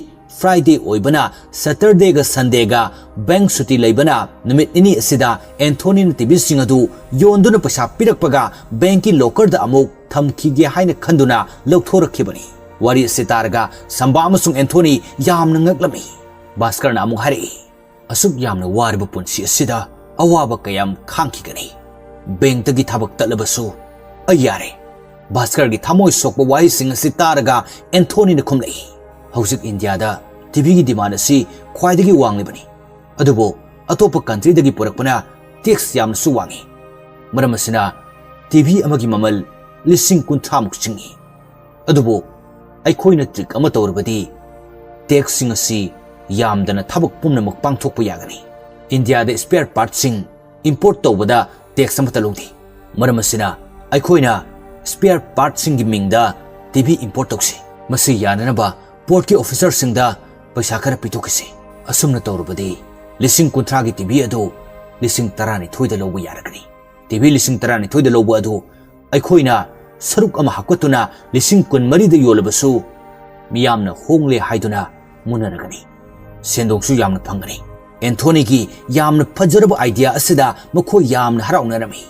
ꯐ꯭ꯔꯥꯏꯗꯦ ꯑꯣꯏꯕꯅ, ꯁꯇꯔꯗꯦꯒ ꯁꯟꯗꯦꯒ ꯕꯦꯡꯛ ꯁꯨꯇꯤ ꯂꯩꯕꯅ, ꯅꯨꯃꯤꯠ ꯅꯤꯅꯤ ꯑꯁꯤꯗ ꯑꯦꯟꯊꯣꯅꯤꯅ ꯇꯤꯚꯤꯁꯤꯡ ꯑꯗꯨ ꯌꯣꯟꯗꯨꯅ ꯄꯩꯁꯥ ꯄꯤꯔꯛꯄꯒ ꯕꯦꯡꯛꯀꯤ ꯂꯣꯀꯔꯗ ꯑꯃꯨꯛ ꯊꯝꯈꯤꯒꯦ ꯍꯥꯏꯅ ꯈꯟꯗꯨꯅ ꯂꯧꯊꯣꯔꯛꯈꯤꯕꯅꯤ꯫ ꯋꯥꯔꯤ ꯑꯁꯤ ꯇꯥꯔꯒ ꯁꯝꯕꯥ ꯑꯃꯁꯨꯡ ꯑꯦꯟꯊꯣꯅꯤ ꯌꯥꯝꯅ ꯉꯛꯂꯝꯃꯤ꯫ ꯚꯥꯁꯀꯔꯅ ꯑꯃꯨꯛ ꯍꯥꯏꯔꯛꯏ, "ꯑꯁꯨꯛ ꯌꯥꯝꯅ ꯋꯥꯔꯕ ꯄꯨꯟꯁꯤ ꯑꯁꯤꯗ ꯑꯋꯥꯕ ꯀꯌꯥꯝ ꯈꯥꯡꯈꯤꯒꯅꯤ? ꯕꯦꯡꯛꯇꯒꯤ ꯊꯕꯛ ꯇꯠꯂꯕꯁꯨ ꯑꯩ ꯌꯥꯔꯦ꯫" ꯚꯥꯁꯀꯔꯒꯤ ꯊꯃꯣꯏ ꯁꯣꯛꯄ ꯋꯥꯍꯩꯁꯤꯡ ꯑꯁꯤ ꯇꯥꯔꯒ ꯑꯦꯟꯊꯣꯅꯤꯅ ꯈꯨꯝꯂꯛꯏ, "ꯍꯧꯖꯤꯛ ꯏꯟꯗꯤꯌꯥꯗ ꯇꯤꯚꯤꯒꯤ ꯗꯤꯃꯥꯟ ꯑꯁꯤ ꯈ꯭ꯋꯥꯏꯗꯒꯤ ꯋꯥꯡꯂꯤꯕꯅꯤ, ꯑꯗꯨꯕꯨ ꯑꯇꯣꯞꯄ ꯀꯟꯇ꯭ꯔꯤꯗꯒꯤ ꯄꯨꯔꯛꯄꯅ ꯇꯦꯛꯁ ꯌꯥꯝꯅꯁꯨ ꯋꯥꯡꯏ꯫ ꯃꯔꯝ ꯑꯁꯤꯅ ꯇꯤꯚꯤ ꯑꯃꯒꯤ ꯃꯃꯜ ꯂꯤꯁꯤꯡ ꯀꯨꯟꯊ꯭ꯔꯥꯃꯨꯛ ꯆꯤꯡꯏ꯫ ꯑꯗꯨꯕꯨ ꯑꯩꯈꯣꯏꯅ ꯇ꯭ꯔꯤꯛ ꯑꯃ ꯇꯧꯔꯕꯗꯤ ꯇꯦꯛꯁꯁꯤꯡ ꯑꯁꯤ ꯌꯥꯝꯗꯅ ꯊꯕꯛ ꯄꯨꯝꯅꯃꯛ ꯄꯥꯡꯊꯣꯛꯄ ꯌꯥꯒꯅꯤ꯫ ꯏꯟꯗꯤꯌꯥꯗ ꯁ꯭ꯄꯦꯌꯔ ꯄꯥꯔꯠꯁꯤꯡ ꯏꯝꯄꯣꯔꯠ ꯇꯧꯕꯗ ꯇꯦꯛꯁ ꯑꯃꯠꯇ ꯂꯧꯗꯦ꯫ ꯃꯔꯝ ꯑꯁꯤꯅ ꯑꯩꯈꯣꯏꯅ ꯁ꯭ꯄꯤꯌꯔ ꯄꯥꯔꯠꯁꯤꯡꯒꯤ ꯃꯤꯡꯗ ꯇꯤ ꯚꯤ ꯏꯝꯄꯣꯔꯠ ꯇꯧꯁꯤ꯫ ꯃꯁꯤ ꯌꯥꯅꯅꯕ ꯄꯣꯔꯠꯀꯤ ꯑꯣꯐꯤꯁꯔꯁꯤꯡꯗ ꯄꯩꯁꯥ ꯈꯔ ꯄꯤꯊꯣꯛꯈꯤꯁꯤ꯫ ꯑꯁꯨꯝꯅ ꯇꯧꯔꯕꯗꯤ ꯂꯤꯁꯤꯡ ꯀꯨꯟꯊ꯭ꯔꯥꯒꯤ ꯇꯤ ꯚꯤ ꯑꯗꯨ ꯂꯤꯁꯤꯡ ꯇꯔꯥꯅꯤꯊꯣꯏꯗ ꯂꯧꯕ ꯌꯥꯔꯒꯅꯤ꯫ ꯇꯤ ꯚꯤ ꯂꯤꯁꯤꯡ ꯇꯔꯥꯅꯤꯊꯣꯏꯗ ꯂꯧꯕ ꯑꯗꯨ ꯑꯩꯈꯣꯏꯅ ꯁꯔꯨꯛ ꯑꯃ ꯍꯥꯞꯀꯠꯇꯨꯅ ꯂꯤꯁꯤꯡ ꯀꯨꯟꯃꯔꯤꯗ ꯌꯣꯜꯂꯕꯁꯨ ꯃꯤꯌꯥꯝꯅ ꯍꯣꯡꯂꯦ ꯍꯥꯏꯗꯨꯅ ꯃꯨꯟꯅꯔꯒꯅꯤ꯫ ꯁꯦꯟꯗꯣꯡꯁꯨ ꯌꯥꯝꯅ ꯐꯪꯒꯅꯤ꯫ ꯑꯦꯟꯊꯣꯅꯤꯒꯤ ꯌꯥꯝꯅ ꯐꯖꯔꯕ ꯑꯥꯏꯗꯤꯌꯥ ꯑꯁꯤꯗ ꯃꯈꯣꯏ ꯌꯥꯝꯅ ꯍꯔꯥꯎꯅꯔꯝꯃꯤ꯫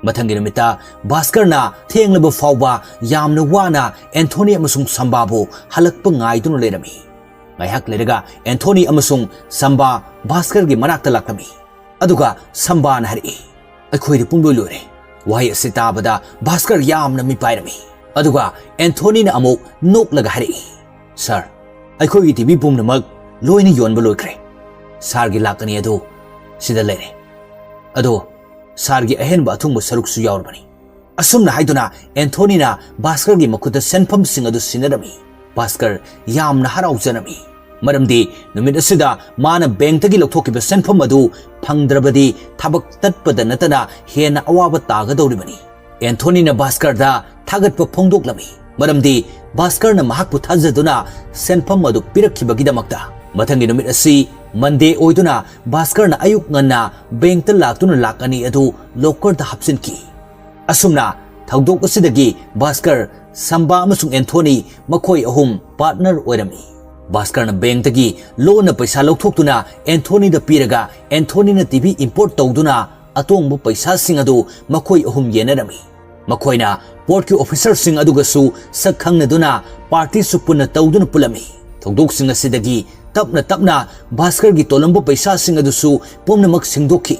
ꯃꯊꯪꯒꯤ ꯅꯨꯃꯤꯠꯇ ꯚꯥꯁꯀꯔꯅ ꯊꯦꯡꯂꯕ ꯐꯥꯎꯕ ꯌꯥꯝꯅ ꯋꯥꯅ ꯑꯦꯟꯊꯣꯅꯤ ꯑꯃꯁꯨꯡ ꯁꯝꯕꯥꯕꯨ ꯍꯜꯂꯛꯄ ꯉꯥꯏꯗꯨꯅ ꯂꯩꯔꯝꯃꯤ꯫ ꯉꯥꯏꯍꯥꯛ ꯂꯩꯔꯒ ꯑꯦꯟꯊꯣꯅꯤ ꯑꯃꯁꯨꯡ ꯁꯝꯕꯥ ꯚꯥꯁꯀꯔꯒꯤ ꯃꯅꯥꯛꯇ ꯂꯥꯛꯂꯝꯃꯤ꯫ ꯑꯗꯨꯒ ꯁꯝꯕꯥꯅ ꯍꯥꯏꯔꯛꯏ, "ꯑꯩꯈꯣꯏꯗꯤ ꯄꯨꯡꯂꯣꯏ ꯂꯣꯏꯔꯦ꯫" ꯋꯥꯍꯩ ꯑꯁꯤ ꯇꯥꯕꯗ ꯚꯥꯁꯀꯔ ꯌꯥꯝꯅ ꯃꯤꯄꯥꯏꯔꯝꯃꯤ꯫ ꯑꯗꯨꯒ ꯑꯦꯟꯊꯣꯅꯤꯅ ꯑꯃꯨꯛ ꯅꯣꯛꯂꯒ ꯍꯥꯏꯔꯛꯏ, "ꯁꯥꯔ, ꯑꯩꯈꯣꯏꯒꯤ ꯇꯤ ꯚꯤ ꯄꯨꯝꯅꯃꯛ ꯂꯣꯏꯅ ꯌꯣꯟꯕ ꯂꯣꯏꯈ꯭ꯔꯦ꯫ ꯁꯥꯔꯒꯤ ꯂꯥꯛ ꯑꯅꯤ ꯑꯗꯨ ꯁꯤꯗ ꯂꯩꯔꯦ꯫ ꯑꯗꯣ ꯁꯥꯔꯒꯤ ꯑꯍꯦꯟꯕ ꯑꯊꯨꯡꯕ ꯁꯔꯨꯛꯁꯨ ꯌꯥꯎꯔꯕꯅꯤ꯫" ꯑꯁꯨꯝꯅ ꯍꯥꯏꯗꯨꯅ ꯑꯦꯟꯊꯣꯅꯤꯅ ꯚꯥꯁꯀꯔꯒꯤ ꯃꯈꯨꯠꯇ ꯁꯦꯟꯐꯝꯁꯤꯡ ꯑꯗꯨ ꯁꯤꯟꯅꯔꯝꯃꯤ꯫ ꯚꯥꯁꯀꯔ ꯌꯥꯝꯅ ꯍꯔꯥꯎꯖꯔꯝꯃꯤ, ꯃꯔꯝꯗꯤ ꯅꯨꯃꯤꯠ ꯑꯁꯤꯗ ꯃꯥꯅ ꯕꯦꯡꯛꯇꯒꯤ ꯂꯧꯊꯣꯛꯈꯤꯕ ꯁꯦꯟꯐꯝ ꯑꯗꯨ ꯐꯪꯗ꯭ꯔꯕꯗꯤ ꯊꯕꯛ ꯇꯠꯄꯗ ꯅꯠꯇꯅ ꯍꯦꯟꯅ ꯑꯋꯥꯕ ꯇꯥꯒꯗꯧꯔꯤꯕꯅꯤ꯫ ꯑꯦꯟꯊꯣꯅꯤꯅ ꯚꯥꯁꯀꯔꯗ ꯊꯥꯒꯠꯄ ꯐꯣꯡꯗꯣꯛꯂꯝꯃꯤ, ꯃꯔꯝꯗꯤ ꯚꯥꯁꯀꯔꯅ ꯃꯍꯥꯛꯄꯨ ꯊꯥꯖꯗꯨꯅ ꯁꯦꯟꯐꯝ ꯑꯗꯨ ꯄꯤꯔꯛꯈꯤꯕꯒꯤꯗꯃꯛꯇ꯫ ꯃꯊꯪꯒꯤ ꯅꯨꯃꯤꯠ ꯑꯁꯤ ꯃꯟꯗꯦ ꯑꯣꯏꯗꯨꯅ ꯚꯥꯁꯀꯔꯅ ꯑꯌꯨꯛ ꯉꯟꯅ ꯕꯦꯡꯛꯇ ꯂꯥꯛꯇꯨꯅ ꯂꯥꯛ ꯑꯅꯤ ꯑꯗꯨ ꯂꯣꯀꯔꯗ ꯍꯥꯞꯆꯤꯟꯈꯤ꯫ ꯑꯁꯨꯝꯅ ꯊꯧꯗꯣꯛ ꯑꯁꯤꯗꯒꯤ ꯚꯥꯁꯀꯔ, ꯁꯝꯕꯥ ꯑꯃꯁꯨꯡ ꯑꯦꯟꯊꯣꯅꯤ ꯃꯈꯣꯏ ꯑꯍꯨꯝ ꯄꯥꯔꯠꯅꯔ ꯑꯣꯏꯔꯝꯃꯤ꯫ ꯚꯥꯁꯀꯔꯅ ꯕꯦꯡꯛꯇꯒꯤ ꯂꯣꯟꯅ ꯄꯩꯁꯥ ꯂꯧꯊꯣꯛꯇꯨꯅ ꯑꯦꯟꯊꯣꯅꯤꯗ ꯄꯤꯔꯒ ꯑꯦꯟꯊꯣꯅꯤꯅ ꯇꯤ ꯚꯤ ꯏꯝꯄꯣꯔꯠ ꯇꯧꯗꯨꯅ ꯑꯇꯣꯡꯕ ꯄꯩꯁꯥꯁꯤꯡ ꯑꯗꯨ ꯃꯈꯣꯏ ꯑꯍꯨꯝ ꯌꯦꯟꯅꯔꯝꯃꯤ꯫ ꯃꯈꯣꯏꯅ ꯄꯣꯔꯠꯀꯤ ꯑꯣꯐꯤꯁꯔꯁꯤꯡ ꯑꯗꯨꯒꯁꯨ ꯁꯛ ꯈꯪꯅꯗꯨꯅ ꯄꯥꯔꯇꯤꯁꯨ ꯄꯨꯟꯅ ꯇꯧꯗꯨꯅ ꯄꯨꯜꯂꯝꯃꯤ꯫ ꯊꯧꯗꯣꯛꯁꯤꯡ ꯑꯁꯤꯗꯒꯤ ꯇꯞꯅ ꯇꯞꯅ ꯚꯥꯁꯀꯔꯒꯤ ꯇꯣꯜꯂꯝꯕ ꯄꯩꯁꯥꯁꯤꯡ ꯑꯗꯨꯁꯨ ꯄꯨꯝꯅꯃꯛ ꯁꯤꯡꯗꯣꯛꯈꯤ꯫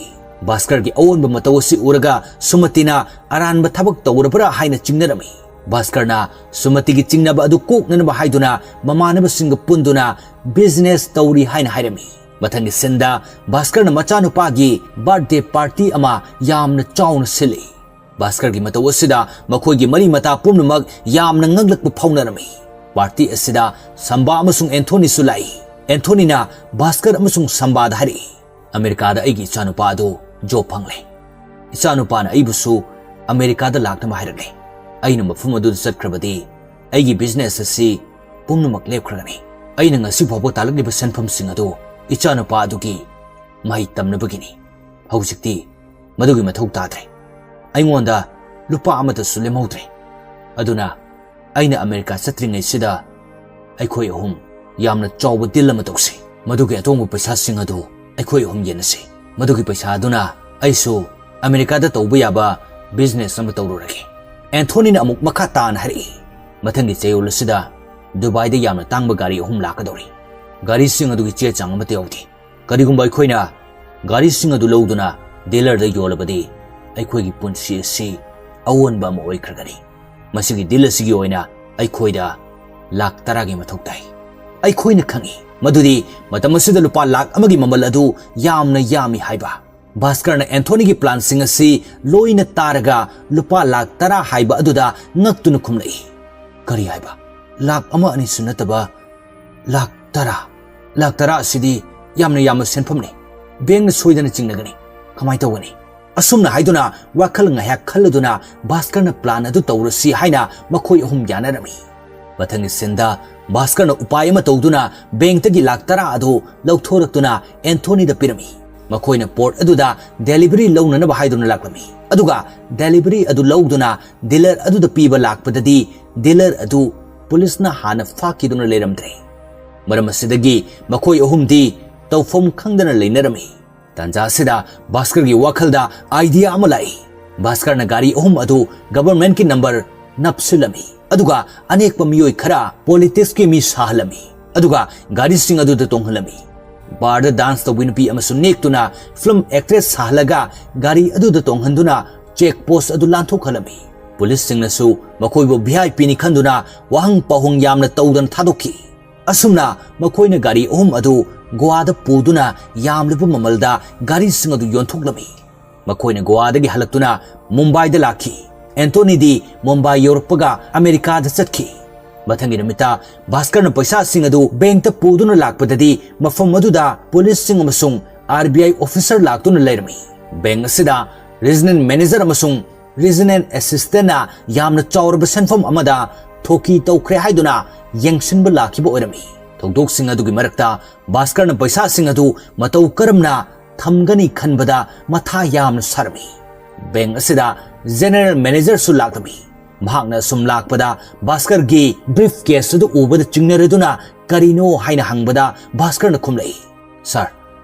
ꯚꯥꯁꯀꯔꯒꯤ ꯑꯑꯣꯟꯕ ꯃꯇꯧ ꯑꯁꯤ ꯎꯔꯒ ꯁꯨꯃꯇꯤꯅ ꯑꯔꯥꯟꯕ ꯊꯕꯛ ꯇꯧꯔꯕ꯭ꯔꯥ ꯍꯥꯏꯅ ꯆꯤꯡꯅꯔꯝꯃꯤ꯫ ꯚꯥꯁꯀꯔꯅ ꯁꯨꯃꯇꯤꯒꯤ ꯆꯤꯡꯅꯕ ꯑꯗꯨ ꯀꯣꯛꯅꯅꯕ ꯍꯥꯏꯗꯨꯅ ꯃꯃꯥꯟꯅꯕꯁꯤꯡꯒ ꯄꯨꯟꯗꯨꯅ ꯕꯤꯖꯤꯅꯦꯁ ꯇꯧꯔꯤ ꯍꯥꯏꯅ ꯍꯥꯏꯔꯝꯃꯤ꯫ ꯃꯊꯪꯒꯤ ꯁꯤꯟꯗ ꯚꯥꯁꯀꯔꯅ ꯃꯆꯥꯅꯨꯄꯥꯒꯤ ꯕꯥꯔꯊꯗꯦ ꯄꯥꯔꯇꯤ ꯑꯃ ꯌꯥꯝꯅ ꯆꯥꯎꯅ ꯁꯤꯜꯂꯤ꯫ ꯚꯥꯁꯀꯔꯒꯤ ꯃꯇꯧ ꯑꯁꯤꯗ ꯃꯈꯣꯏꯒꯤ ꯃꯔꯤ ꯃꯇꯥ ꯄꯨꯝꯅꯃꯛ ꯌꯥꯝꯅ ꯉꯛꯂꯛꯄ ꯐꯥꯎꯅꯔꯝꯃꯤ꯫ ꯄꯥꯔꯇꯤ ꯑꯁꯤꯗ ꯁꯝꯕꯥ ꯑꯃꯁꯨꯡ ꯑꯦꯟꯊꯣꯅꯤꯁꯨ ꯂꯥꯛꯏ꯫ ꯑꯦꯟꯊꯣꯅꯤꯅ ꯚꯥꯁꯀꯔ ꯑꯃꯁꯨꯡ ꯁꯝꯕꯥꯗ ꯍꯥꯏꯔꯛꯏ, "ꯑꯃꯦꯔꯤꯀꯥꯗ ꯑꯩꯒꯤ ꯏꯆꯥꯅꯨꯄꯥ ꯑꯗꯨ ꯖꯣꯕ ꯐꯪꯂꯦ꯫ ꯏꯆꯥꯅꯨꯄꯥꯅ ꯑꯩꯕꯨꯁꯨ ꯑꯃꯦꯔꯤꯀꯥꯗ ꯂꯥꯛꯅꯕ ꯍꯥꯏꯔꯛꯂꯦ꯫ ꯑꯩꯅ ꯃꯐꯝ ꯑꯗꯨꯗ ꯆꯠꯈ꯭ꯔꯕꯗꯤ ꯑꯩꯒꯤ ꯕꯤꯖꯤꯅꯦꯁ ꯑꯁꯤ ꯄꯨꯝꯅꯃꯛ ꯂꯦꯞꯈ꯭ꯔꯒꯅꯤ꯫ ꯑꯩꯅ ꯉꯁꯤ ꯐꯥꯎꯕ ꯇꯥꯜꯂꯛꯂꯤꯕ ꯁꯦꯟꯐꯝꯁꯤꯡ ꯑꯗꯨ ꯏꯆꯥꯅꯨꯄꯥ ꯑꯗꯨꯒꯤ ꯃꯍꯩ ꯇꯝꯅꯕꯒꯤꯅꯤ꯫ ꯍꯧꯖꯤꯛꯇꯤ ꯃꯗꯨꯒꯤ ꯃꯊꯧ ꯇꯥꯗ꯭ꯔꯦ꯫ ꯑꯩꯉꯣꯟꯗ ꯂꯨꯄꯥ ꯑꯃꯠꯇꯁꯨ ꯂꯦꯝꯍꯧꯗ꯭ꯔꯦ꯫ ꯑꯗꯨꯅ ꯑꯩꯅ ꯑꯃꯦꯔꯤꯀꯥ ꯆꯠꯇ꯭ꯔꯤꯉꯩꯁꯤꯗ ꯑꯩꯈꯣꯏ ꯑꯍꯨꯝ ꯌꯥꯝꯅ ꯆꯥꯎꯕ ꯗꯤꯜ ꯑꯃ ꯇꯧꯁꯤ꯫ ꯃꯗꯨꯒꯤ ꯑꯇꯣꯡꯕ ꯄꯩꯁꯥꯁꯤꯡ ꯑꯗꯨ ꯑꯩꯈꯣꯏ ꯑꯍꯨꯝ ꯌꯦꯟꯅꯁꯤ꯫ ꯃꯗꯨꯒꯤ ꯄꯩꯁꯥ ꯑꯗꯨꯅ ꯑꯩꯁꯨ ꯑꯃꯦꯔꯤꯀꯥꯗ ꯇꯧꯕ ꯌꯥꯕ ꯕꯤꯖꯤꯅꯦꯁ ꯑꯃ ꯇꯧꯔꯨꯔꯒꯦ꯫ ꯑꯦꯟꯊꯣꯅꯤꯅ ꯑꯃꯨꯛ ꯃꯈꯥ ꯇꯥꯅ ꯍꯥꯏꯔꯛꯏ, "ꯃꯊꯪꯒꯤ ꯆꯌꯣꯜ ꯑꯁꯤꯗ ꯗꯨꯕꯥꯏꯗ ꯌꯥꯝꯅ ꯇꯥꯡꯕ ꯒꯥꯔꯤ ꯑꯍꯨꯝ ꯂꯥꯛꯀꯗꯧꯔꯤ꯫ ꯒꯥꯔꯤꯁꯤꯡ ꯑꯗꯨꯒꯤ ꯆꯦ ꯆꯥꯡ ꯑꯃꯠꯇ ꯌꯥꯎꯗꯦ꯫ ꯀꯔꯤꯒꯨꯝꯕ ꯑꯩꯈꯣꯏꯅ ꯒꯥꯔꯤꯁꯤꯡ ꯑꯗꯨ ꯂꯧꯗꯨꯅ ꯗꯤꯂꯔꯗ ꯌꯣꯜꯂꯕꯗꯤ ꯑꯩꯈꯣꯏꯒꯤ ꯄꯨꯟꯁꯤ ꯑꯁꯤ ꯑꯑꯣꯟꯕ ꯑꯃ ꯑꯣꯏꯈ꯭ꯔꯒꯅꯤ꯫ ꯃꯁꯤꯒꯤ ꯗꯤꯜ ꯑꯁꯤꯒꯤ ꯑꯣꯏꯅ ꯑꯩꯈꯣꯏꯗ ꯂꯥꯈ ꯇꯔꯥꯒꯤ ꯃꯊꯧ ꯇꯥꯏ꯫" ꯑꯩꯈꯣꯏꯅ ꯈꯪꯏ ꯃꯗꯨꯗꯤ ꯃꯇꯝ ꯑꯁꯤꯗ ꯂꯨꯄꯥ ꯂꯥꯈ ꯑꯃꯒꯤ ꯃꯃꯜ ꯑꯗꯨ ꯌꯥꯝꯅ ꯌꯥꯝꯃꯤ ꯍꯥꯏꯕ꯫ ꯚꯥꯁꯀꯔꯅ ꯑꯦꯟꯊꯣꯅꯤꯒꯤ ꯄ꯭ꯂꯥꯟꯁꯤꯡ ꯑꯁꯤ ꯂꯣꯏꯅ ꯇꯥꯔꯒ ꯂꯨꯄꯥ ꯂꯥꯈ ꯇꯔꯥ ꯍꯥꯏꯕ ꯑꯗꯨꯗ ꯉꯛꯇꯨꯅ ꯈꯨꯝꯂꯛꯏ꯫ "ꯀꯔꯤ ꯍꯥꯏꯕ? ꯂꯥꯈ ꯑꯃ ꯑꯅꯤꯁꯨ ꯅꯠꯇꯕ ꯂꯥꯈ ꯇꯔꯥ? ꯂꯥꯈ ꯇꯔꯥ ꯑꯁꯤꯗꯤ ꯌꯥꯝꯅ ꯌꯥꯝꯕ ꯁꯦꯟꯐꯝꯅꯤ꯫ ꯕꯦꯡꯅ ꯁꯣꯏꯗꯅ ꯆꯤꯡꯅꯒꯅꯤ꯫ ꯀꯃꯥꯏꯅ ꯇꯧꯒꯅꯤ?" ꯑꯁꯨꯝꯅ ꯍꯥꯏꯗꯨꯅ ꯋꯥꯈꯜ ꯉꯥꯏꯍꯥꯛ ꯈꯜꯂꯗꯨꯅ ꯚꯥꯁꯀꯔꯅ ꯄ꯭ꯂꯥꯟ ꯑꯗꯨ ꯇꯧꯔꯁꯤ ꯍꯥꯏꯅ ꯃꯈꯣꯏ ꯑꯍꯨꯝ ꯌꯥꯅꯔꯝꯃꯤ꯫ ꯃꯊꯪꯒꯤ ꯁꯤꯟꯗ ꯚꯥꯁꯀꯔꯅ ꯎꯄꯥꯏ ꯑꯃ ꯇꯧꯗꯨꯅ ꯕꯦꯡꯛꯇꯒꯤ ꯂꯥꯈ ꯇꯔꯥ ꯑꯗꯨ ꯂꯧꯊꯣꯔꯛꯇꯨꯅ ꯑꯦꯟꯊꯣꯅꯤꯗ ꯄꯤꯔꯝꯃꯤ꯫ ꯃꯈꯣꯏꯅ ꯄꯣꯠ ꯑꯗꯨꯗ ꯗꯦꯂꯤꯚꯔꯤ ꯂꯧꯅꯅꯕ ꯍꯥꯏꯗꯨꯅ ꯂꯥꯛꯂꯝꯃꯤ꯫ ꯑꯗꯨꯒ ꯗꯦꯂꯤꯚꯔꯤ ꯑꯗꯨ ꯂꯧꯗꯨꯅ ꯗꯤꯂꯔ ꯑꯗꯨꯗ ꯄꯤꯕ ꯂꯥꯛꯄꯗꯗꯤ ꯗꯤꯂꯔ ꯑꯗꯨ ꯄꯨꯂꯤꯁꯅ ꯍꯥꯟꯅ ꯐꯥꯈꯤꯗꯨꯅ ꯂꯩꯔꯝꯗ꯭ꯔꯦ꯫ ꯃꯔꯝ ꯑꯁꯤꯗꯒꯤ ꯃꯈꯣꯏ ꯑꯍꯨꯝꯗꯤ ꯇꯧꯐꯝ ꯈꯪꯗꯅ ꯂꯩꯅꯔꯝꯃꯤ꯫ ꯇꯥꯟꯖꯥ ꯑꯁꯤꯗ ꯚꯥꯁꯀꯔꯒꯤ ꯋꯥꯈꯜꯗ ꯑꯥꯏꯗꯤꯌꯥ ꯑꯃ ꯂꯥꯛꯏ꯫ ꯚꯥꯁꯀꯔꯅ ꯒꯥꯔꯤ ꯑꯍꯨꯝ ꯑꯗꯨ ꯒꯚꯔꯟꯃꯦꯟꯠꯀꯤ ꯅꯝꯕꯔ ꯅꯞꯁꯤꯜꯂꯝꯃꯤ꯫ ꯑꯗꯨꯒ ꯑꯅꯦꯛꯄ ꯃꯤꯑꯣꯏ ꯈꯔ ꯄꯣꯂꯤꯇꯤꯛꯁꯀꯤ ꯃꯤ ꯁꯥꯍꯜꯂꯝꯃꯤ꯫ ꯑꯗꯨꯒ ꯒꯥꯔꯤꯁꯤꯡ ꯑꯗꯨꯗ ꯇꯣꯡꯍꯜꯂꯝꯃꯤ꯫ ꯕꯥꯔꯗ ꯗꯥꯟꯁ ꯇꯧꯕꯤ ꯅꯨꯄꯤ ꯑꯃꯁꯨ ꯅꯦꯛꯇꯨꯅ ꯐꯤꯂꯝ ꯑꯦꯛꯇ꯭ꯔꯦꯁ ꯁꯥꯍꯜꯂꯒ ꯒꯥꯔꯤ ꯑꯗꯨꯗ ꯇꯣꯡꯍꯟꯗꯨꯅ ꯆꯦꯛ ꯄꯣꯁ ꯑꯗꯨ ꯂꯥꯟꯊꯣꯛꯍꯜꯂꯝꯃꯤ꯫ ꯄꯨꯂꯤꯁꯁꯤꯡꯅꯁꯨ ꯃꯈꯣꯏꯕꯨ ꯚꯤ ꯑꯥꯏ ꯄꯤꯅꯤ ꯈꯟꯗꯨꯅ ꯋꯥꯍꯪ ꯄꯥꯎꯍꯪ ꯌꯥꯝꯅ ꯇꯧꯗꯅ ꯊꯥꯗꯣꯛꯈꯤ꯫ ꯑꯁꯨꯝꯅ ꯃꯈꯣꯏꯅ ꯒꯥꯔꯤ ꯑꯍꯨꯝ ꯑꯗꯨ ꯒꯣꯋꯥꯗ ꯄꯨꯗꯨꯅ ꯌꯥꯝꯂꯕ ꯃꯃꯜꯗ ꯒꯥꯔꯤꯁꯤꯡ ꯑꯗꯨ ꯌꯣꯟꯊꯣꯛꯂꯝꯃꯤ꯫ ꯃꯈꯣꯏꯅ ꯒꯣꯋꯥꯗꯒꯤ ꯍꯜꯂꯛꯇꯨꯅ ꯃꯨꯝꯕꯥꯏꯗ ꯂꯥꯛꯈꯤ꯫ ꯑꯦꯟꯇꯣꯅꯤꯗꯤ ꯃꯨꯝꯕꯥꯏ ꯌꯧꯔꯛꯄꯒ ꯑꯃꯦꯔꯤꯀꯥꯗ ꯆꯠꯈꯤ꯫ ꯃꯊꯪꯒꯤ ꯅꯨꯃꯤꯠꯇ ꯚꯥꯁꯀꯔꯅ ꯄꯩꯁꯥꯁꯤꯡ ꯑꯗꯨ ꯕꯦꯡꯛꯇ ꯄꯨꯗꯨꯅ ꯂꯥꯛꯄꯗꯗꯤ ꯃꯐꯝ ꯑꯗꯨꯗ ꯄꯨꯂꯤꯁꯁꯤꯡ ꯑꯃꯁꯨꯡ ꯑꯥꯔ ꯕꯤ ꯑꯥꯏ ꯑꯣꯐꯤꯁꯔ ꯂꯥꯛꯇꯨꯅ ꯂꯩꯔꯝꯃꯤ꯫ ꯕꯦꯡꯛ ꯑꯁꯤꯗ ꯔꯤꯖꯅꯦꯜ ꯃꯦꯅꯦꯖꯔ ꯑꯃꯁꯨꯡ ꯔꯤꯖꯅꯦꯜ ꯑꯦꯁꯤꯁꯇꯦꯟꯅ ꯌꯥꯝꯅ ꯆꯥꯎꯔꯕ ꯁꯦꯟꯐꯝ ꯑꯃꯗ ꯊꯣꯛꯀꯤ ꯇꯧꯈ꯭ꯔꯦ ꯍꯥꯏꯗꯨꯅ ꯌꯦꯡꯁꯤꯟꯕ ꯂꯥꯛꯈꯤꯕ ꯑꯣꯏꯔꯝꯃꯤ꯫ ꯊꯧꯗꯣꯛꯁꯤꯡ ꯑꯗꯨꯒꯤ ꯃꯔꯛꯇ ꯚꯥꯁꯀꯔꯅ ꯄꯩꯁꯥꯁꯤꯡ ꯑꯗꯨ ꯃꯇꯧ ꯀꯔꯝꯅ ꯊꯝꯒꯅꯤ ꯈꯟꯕꯗ ꯃꯊꯥ ꯌꯥꯝꯅ ꯁꯥꯔꯝꯃꯤ꯫ ꯕꯦꯡꯛ ꯑꯁꯤꯗ ꯖꯦꯅꯔꯦꯜ ꯃꯦꯅꯦꯖꯔꯁꯨ ꯂꯥꯛꯂꯝꯃꯤ꯫ ꯃꯍꯥꯛꯅ ꯁꯨꯝ ꯂꯥꯛꯄꯗ ꯚꯥꯁꯀꯔꯒꯤ ꯕ꯭ꯔꯤꯐ ꯀꯦꯁ ꯑꯗꯨ ꯎꯕꯗ ꯆꯤꯡꯅꯔꯗꯨꯅ ꯀꯔꯤꯅꯣ ꯍꯥꯏꯅ ꯍꯪꯕꯗ ꯚꯥꯁꯀꯔꯅ ꯈꯨꯝꯂꯛꯏ, "ꯁꯥꯔ,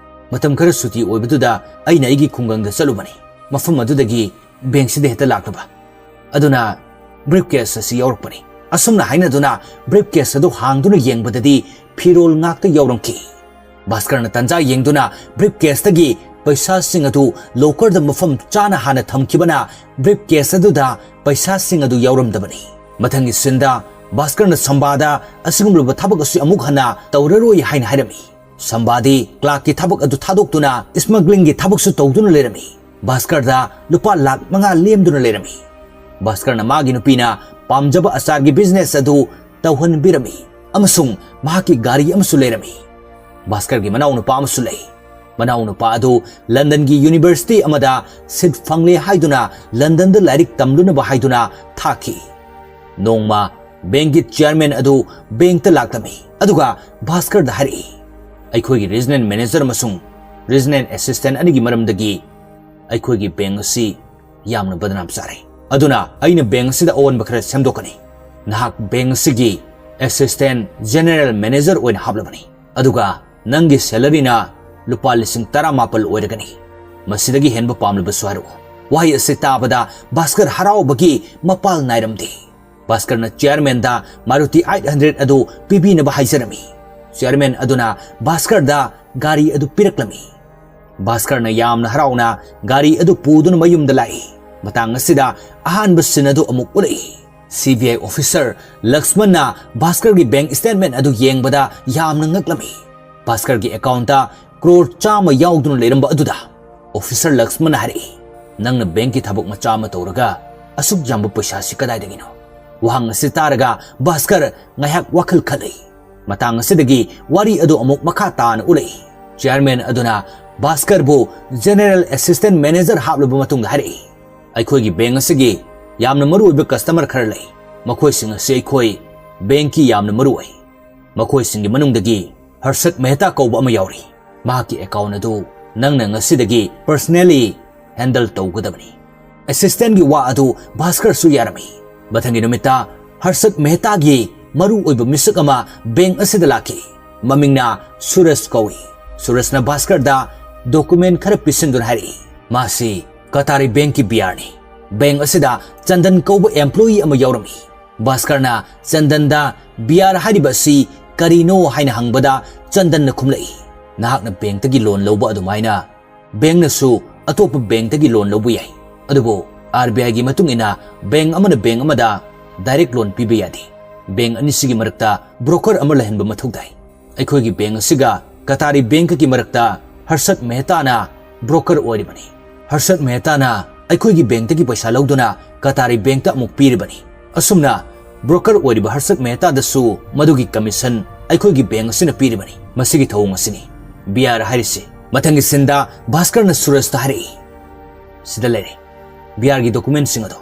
ꯃꯇꯝ ꯈꯔ ꯁꯨꯇꯤ ꯑꯣꯏꯕꯗꯨꯗ ꯑꯩꯅ ꯑꯩꯒꯤ ꯈꯨꯡꯒꯪꯗ ꯆꯠꯂꯨꯕꯅꯤ꯫ ꯃꯐꯝ ꯑꯗꯨꯗꯒꯤ ꯕꯦꯡꯛꯁꯤꯗ ꯍꯦꯛꯇ ꯂꯥꯛꯂꯕ꯫ ꯑꯗꯨꯅ ꯕ꯭ꯔꯤꯐ ꯀꯦꯁ ꯑꯁꯤ ꯌꯥꯎꯔꯛꯄꯅꯤ꯫" ꯑꯁꯨꯝꯅ ꯍꯥꯏꯅꯗꯨꯅ ꯕ꯭ꯔꯤꯐ ꯀꯦꯁ ꯑꯗꯨ ꯍꯥꯡꯗꯨꯅ ꯌꯦꯡꯕꯗꯗꯤ ꯐꯤꯔꯣꯜ ꯉꯥꯛꯇ ꯌꯥꯎꯔꯝꯈꯤ꯫ ꯚꯥꯁꯀꯔꯅ ꯇꯟꯖꯥ ꯌꯦꯡꯗꯨꯅ ꯕ꯭ꯔꯤꯐ ꯀꯦꯁꯇꯒꯤ ꯄꯩꯁꯥꯁꯤꯡ ꯑꯗꯨ ꯂꯣꯀꯔꯗ ꯃꯐꯝ ꯆꯥꯅ ꯍꯥꯟꯅ ꯊꯝꯈꯤꯕꯅ ꯕ꯭ꯔꯤꯐ ꯀꯦꯁ ꯑꯗꯨꯗ ꯄꯩꯁꯥꯁꯤꯡ ꯑꯗꯨ ꯌꯥꯎꯔꯝꯗꯕꯅꯤ꯫ ꯃꯊꯪꯒꯤ ꯁꯤꯟꯗ ꯚꯥꯁꯀꯔꯅ ꯁꯝꯕꯥꯗ ꯑꯁꯤꯒꯨꯝꯂꯕ ꯊꯕꯛ ꯑꯁꯤ ꯑꯃꯨꯛ ꯍꯟꯅ ꯇꯧꯔꯔꯣꯏ ꯍꯥꯏꯅ ꯍꯥꯏꯔꯝꯃꯤ꯫ ꯁꯝꯕꯥꯗꯤ ꯀ꯭ꯂꯥꯔꯛꯀꯤ ꯊꯕꯛ ꯑꯗꯨ ꯊꯥꯗꯣꯛꯇꯨꯅ ꯁ꯭ꯃꯒ꯭ꯂꯤꯡꯒꯤ ꯊꯕꯛꯁꯨ ꯇꯧꯗꯨꯅ ꯂꯩꯔꯝꯃꯤ꯫ ꯚꯥꯁꯀꯔꯗ ꯂꯨꯄꯥ ꯂꯥꯈ ꯃꯉꯥ ꯂꯦꯝꯗꯨꯅ ꯂꯩꯔꯝꯃꯤ꯫ ꯚꯥꯁꯀꯔꯅ ꯃꯥꯒꯤ ꯅꯨꯄꯤꯅ ꯄꯥꯝꯖꯕ ꯑꯆꯥꯔꯒꯤ ꯕꯤꯖꯤꯅꯦꯁ ꯑꯗꯨ ꯇꯧꯍꯟꯕꯤꯔꯝꯃꯤ ꯑꯃꯁꯨꯡ ꯃꯍꯥꯛꯀꯤ ꯒꯥꯔꯤ ꯑꯃꯁꯨ ꯂꯩꯔꯝꯃꯤ꯫ ꯚꯥꯁꯀꯔꯒꯤ ꯃꯅꯥꯎꯅꯨꯄꯥ ꯑꯃꯁꯨ ꯂꯩ꯫ ꯃꯅꯥꯎꯅꯨꯄꯥ ꯑꯗꯨ ꯂꯟꯗꯟꯒꯤ ꯌꯨꯅꯤꯚꯔꯁꯤꯇꯤ ꯑꯃꯗ ꯁꯤꯠ ꯐꯪꯂꯦ ꯍꯥꯏꯗꯨꯅ ꯂꯟꯗꯟꯗ ꯂꯥꯏꯔꯤꯛ ꯇꯝꯂꯨꯅꯕ ꯍꯥꯏꯗꯨꯅ ꯊꯥꯈꯤ꯫ ꯅꯣꯡꯃ ꯕꯦꯡꯛꯀꯤ ꯆꯤꯌꯔꯃꯦꯟ ꯑꯗꯨ ꯕꯦꯡꯛꯇ ꯂꯥꯛꯂꯝꯃꯤ, ꯑꯗꯨꯒ ꯚꯥꯁꯀꯔꯗ ꯍꯥꯏꯔꯛꯏ, "ꯑꯩꯈꯣꯏꯒꯤ ꯔꯤꯖꯅꯦꯜ ꯃꯦꯅꯦꯖꯔ ꯑꯃꯁꯨꯡ ꯔꯤꯖꯅꯦꯜ ꯑꯦꯁꯤꯁꯇꯦꯟꯠ ꯑꯅꯤꯒꯤ ꯃꯔꯝꯗꯒꯤ ꯑꯩꯈꯣꯏꯒꯤ ꯕꯦꯡꯛ ꯑꯁꯤ ꯌꯥꯝꯅ ꯕꯗꯅꯥꯝ ꯆꯥꯔꯦ꯫ ꯑꯗꯨꯅ ꯑꯩꯅ ꯕꯦꯡꯛ ꯑꯁꯤꯗ ꯑꯑꯣꯟꯕ ꯈꯔ ꯁꯦꯝꯗꯣꯛꯀꯅꯤ꯫ ꯅꯍꯥꯛ ꯕꯦꯡꯛ ꯑꯁꯤꯒꯤ ꯑꯦꯁꯤꯁꯇꯦꯟꯠ ꯖꯦꯅꯔꯦꯜ ꯃꯦꯅꯦꯖꯔ ꯑꯣꯏꯅ ꯍꯥꯞꯂꯕꯅꯤ, ꯑꯗꯨꯒ ꯅꯪꯒꯤ ꯁꯦꯂꯔꯤꯅ ꯂꯨꯄꯥ ꯂꯤꯁꯤꯡ ꯇꯔꯥꯃꯥꯄꯜ ꯑꯣꯏꯔꯒꯅꯤ꯫ ꯃꯁꯤꯗꯒꯤ ꯍꯦꯟꯕ ꯄꯥꯝꯂꯕꯁꯨ ꯍꯥꯏꯔꯛꯎ꯫" ꯋꯥꯍꯩ ꯑꯁꯤ ꯇꯥꯕꯗ ꯚꯥꯁꯀꯔ ꯍꯔꯥꯎꯕꯒꯤ ꯃꯄꯥꯜ ꯅꯥꯏꯔꯝꯗꯦ꯫ ꯚꯥꯁꯀꯔꯅ ꯆꯤꯌꯔꯃꯦꯟꯗ ꯃꯥꯔꯨꯇꯤ ꯑꯩꯠ ꯍꯟꯗ꯭ꯔꯦꯗ ꯑꯗꯨ ꯄꯤꯕꯤꯅꯕ ꯍꯥꯏꯖꯔꯝꯃꯤ꯫ ꯆꯤꯌꯔꯃꯦꯟ ꯑꯗꯨꯅ ꯚꯥꯁꯀꯔꯗ ꯒꯥꯔꯤ ꯑꯗꯨ ꯄꯤꯔꯛꯂꯝꯃꯤ꯫ ꯚꯥꯁꯀꯔꯅ ꯌꯥꯝꯅ ꯍꯔꯥꯎꯅ ꯒꯥꯔꯤ ꯑꯗꯨ ꯄꯨꯗꯨꯅ ꯃꯌꯨꯝꯗ ꯂꯥꯛꯏ꯫ ꯃꯇꯥꯡ ꯑꯁꯤꯗ ꯑꯍꯥꯟꯕ ꯁꯤꯟ ꯑꯗꯨ ꯑꯃꯨꯛ ꯎꯠꯂꯛꯏ꯫ ꯁꯤ ꯕꯤ ꯑꯥꯏ ꯑꯣꯐꯤꯁꯔ ꯂꯛꯁꯃꯟꯅ ꯚꯥꯁꯀꯔꯒꯤ ꯕꯦꯡꯛ ꯁ꯭ꯇꯦꯠꯃꯦꯟꯠ ꯑꯗꯨ ꯌꯦꯡꯕꯗ ꯌꯥꯝꯅ ꯉꯛꯂꯝꯃꯤ꯫ ꯚꯥꯁꯀꯔꯒꯤ ꯑꯦꯀꯥꯎꯟꯠꯇ ꯀ꯭ꯔꯣꯔ ꯆꯥꯝꯃ ꯌꯥꯎꯗꯨꯅ ꯂꯩꯔꯝꯕ ꯑꯗꯨꯗ ꯑꯣꯐꯤꯁꯔ ꯂꯛꯁꯃꯟꯅ ꯍꯥꯏꯔꯛꯏ, "ꯅꯪꯅ ꯕꯦꯡꯛꯀꯤ ꯊꯕꯛ ꯃꯆꯥ ꯑꯃ ꯇꯧꯔꯒ ꯑꯁꯨꯛ ꯌꯥꯝꯕ ꯄꯩꯁꯥꯁꯤ ꯀꯗꯥꯏꯗꯒꯤꯅꯣ?" ꯋꯥꯍꯪ ꯑꯁꯤ ꯇꯥꯔꯒ ꯚꯥꯁꯀꯔ ꯉꯥꯏꯍꯥꯛ ꯋꯥꯈꯜ ꯈꯜꯂꯤ꯫ ꯃꯇꯥꯡ ꯑꯁꯤꯗꯒꯤ ꯋꯥꯔꯤ ꯑꯗꯨ ꯑꯃꯨꯛ ꯃꯈꯥ ꯇꯥꯅ ꯎꯠꯂꯛꯏ꯫ ꯆꯤꯌꯔꯃꯦꯟ ꯑꯗꯨꯅ ꯚꯥꯁꯀꯔꯕꯨ ꯖꯦꯅꯔꯦꯜ ꯑꯦꯁꯤꯁꯇꯦꯟꯠ ꯃꯦꯅꯦꯖꯔ ꯍꯥꯞꯂꯕ ꯃꯇꯨꯡꯗ ꯍꯥꯏꯔꯛꯏ, ꯑꯩꯈꯣꯏꯒꯤ ꯕꯦꯡꯛ ꯑꯁꯤꯒꯤ ꯌꯥꯝꯅ ꯃꯔꯨꯑꯣꯏꯕ ꯀꯁꯇꯃꯔ ꯈꯔ ꯂꯩ꯫ ꯃꯈꯣꯏꯁꯤꯡ ꯑꯁꯤ ꯑꯩꯈꯣꯏ ꯕꯦꯡꯛꯀꯤ ꯌꯥꯝꯅ ꯃꯔꯨꯑꯣꯏ꯫ ꯃꯈꯣꯏꯁꯤꯡꯒꯤ ꯃꯅꯨꯡꯗꯒꯤ ꯍꯔꯁꯠ ꯃꯦꯍꯇꯥ ꯀꯧꯕ ꯑꯃ ꯌꯥꯎꯔꯤ꯫ ꯃꯍꯥꯛꯀꯤ ꯑꯦꯀꯥꯎꯟꯠ ꯑꯗꯨ ꯅꯪꯅ ꯉꯁꯤꯗꯒꯤ ꯄꯔꯁꯅꯦꯜꯂꯤ ꯍꯦꯟꯗꯜ ꯇꯧꯒꯗꯕꯅꯤ꯫ ꯑꯦꯁꯤꯁꯇꯦꯟꯠꯀꯤ ꯋꯥ ꯑꯗꯨ ꯚꯥꯁꯀꯔꯁꯨ ꯌꯥꯔꯝꯃꯤ꯫ ꯃꯊꯪꯒꯤ ꯅꯨꯃꯤꯠꯇ ꯍꯔꯁꯠ ꯃꯦꯍꯇꯥꯒꯤ ꯃꯔꯨꯑꯣꯏꯕ ꯃꯤꯁꯛ ꯑꯃ ꯕꯦꯡꯛ ꯑꯁꯤꯗ ꯂꯥꯛꯈꯤ꯫ ꯃꯃꯤꯡꯅ ꯁꯨꯔꯖ ꯀꯧꯏ꯫ ꯁꯨꯔꯖꯅ ꯚꯥꯁꯀꯔꯗ ꯗꯣꯀꯨꯃꯦꯟꯠ ꯈꯔ ꯄꯤꯁꯤꯟꯗꯨꯅ ꯍꯥꯏꯔꯛꯏ, ꯃꯥꯁꯤ ꯀꯇꯥꯔꯤ ꯕꯦꯡꯛꯀꯤ ꯕꯤ ꯑꯥꯔꯅꯤ꯫ ꯕꯦꯡꯛ ꯑꯁꯤꯗ ꯆꯟꯗꯟ ꯀꯧꯕ ꯑꯦꯝꯄ꯭ꯂꯣꯌꯤ ꯑꯃ ꯌꯥꯎꯔꯝꯃꯤ꯫ ꯚꯥꯁꯀꯔꯅ ꯆꯟꯗꯟꯗ ꯕꯤ ꯑꯥꯔ ꯍꯥꯏꯔꯤꯕ ꯑꯁꯤ ꯀꯔꯤꯅꯣ ꯍꯥꯏꯅ ꯍꯪꯕꯗ ꯆꯟꯗꯟꯅ ꯈꯨꯝꯂꯛꯏ, "ꯅꯍꯥꯛꯅ ꯕꯦꯡꯛꯇꯒꯤ ꯂꯣꯟ ꯂꯧꯕ ꯑꯗꯨꯃꯥꯏꯅ ꯕꯦꯡꯛꯅꯁꯨ ꯑꯇꯣꯞꯄ ꯕꯦꯡꯛꯇꯒꯤ ꯂꯣꯟ ꯂꯧꯕ ꯌꯥꯏ꯫ ꯑꯗꯨꯕꯨ ꯑꯥꯔ ꯕꯤ ꯑꯥꯏꯒꯤ ꯃꯇꯨꯡ ꯏꯟꯅ ꯕꯦꯡꯛ ꯑꯃꯅ ꯕꯦꯡꯛ ꯑꯃꯗ ꯗꯥꯏꯔꯦꯛ ꯂꯣꯟ ꯄꯤꯕ ꯌꯥꯗꯦ꯫ ꯕꯦꯡꯛ ꯑꯅꯤꯁꯤꯒꯤ ꯃꯔꯛꯇ ꯕ꯭ꯔꯣꯀꯔ ꯑꯃ ꯂꯩꯍꯟꯕ ꯃꯊꯧ ꯇꯥꯏ꯫ ꯑꯩꯈꯣꯏꯒꯤ ꯕꯦꯡꯛ ꯑꯁꯤꯒ ꯀꯇꯥꯔꯤ ꯕꯦꯡꯛꯀꯤ ꯃꯔꯛꯇ ꯍꯔꯁꯠ ꯃꯦꯍꯇꯥꯅ ꯕ꯭ꯔꯣꯀꯔ ꯑꯣꯏꯔꯤꯕꯅꯤ꯫ ꯍꯔꯁꯠ ꯃꯦꯍꯇꯥꯅ ꯑꯩꯈꯣꯏꯒꯤ ꯕꯦꯡꯛꯇꯒꯤ ꯄꯩꯁꯥ ꯂꯧꯗꯨꯅ ꯀꯇꯥꯔꯤ ꯕꯦꯡꯛꯇ ꯑꯃꯨꯛ ꯄꯤꯔꯤꯕꯅꯤ꯫ ꯑꯁꯨꯝꯅ ꯕ꯭ꯔꯣꯀꯔ ꯑꯣꯏꯔꯤꯕ ꯍꯔꯁꯠ ꯃꯦꯍꯇꯥꯗꯁꯨ ꯃꯗꯨꯒꯤ ꯀꯃꯤꯁꯟ ꯑꯩꯈꯣꯏꯒꯤ ꯕꯦꯡꯛ ꯑꯁꯤꯅ ꯄꯤꯔꯤꯕꯅꯤ꯫ ꯃꯁꯤꯒꯤ ꯊꯧꯑꯣꯡ ꯑꯁꯤꯅꯤ ꯕꯤ ꯑꯥꯔ ꯍꯥꯏꯔꯤꯁꯤ꯫" ꯃꯊꯪꯒꯤ ꯁꯤꯟꯗ ꯚꯥꯁꯀꯔꯅ ꯁꯨꯔꯖꯇ ꯍꯥꯏꯔꯛꯏ, "ꯁꯤꯗ ꯂꯩꯔꯦ ꯕꯤ ꯑꯥꯔꯒꯤ ꯗꯣꯀꯨꯃꯦꯟꯠꯁꯤꯡ ꯑꯗꯣ꯫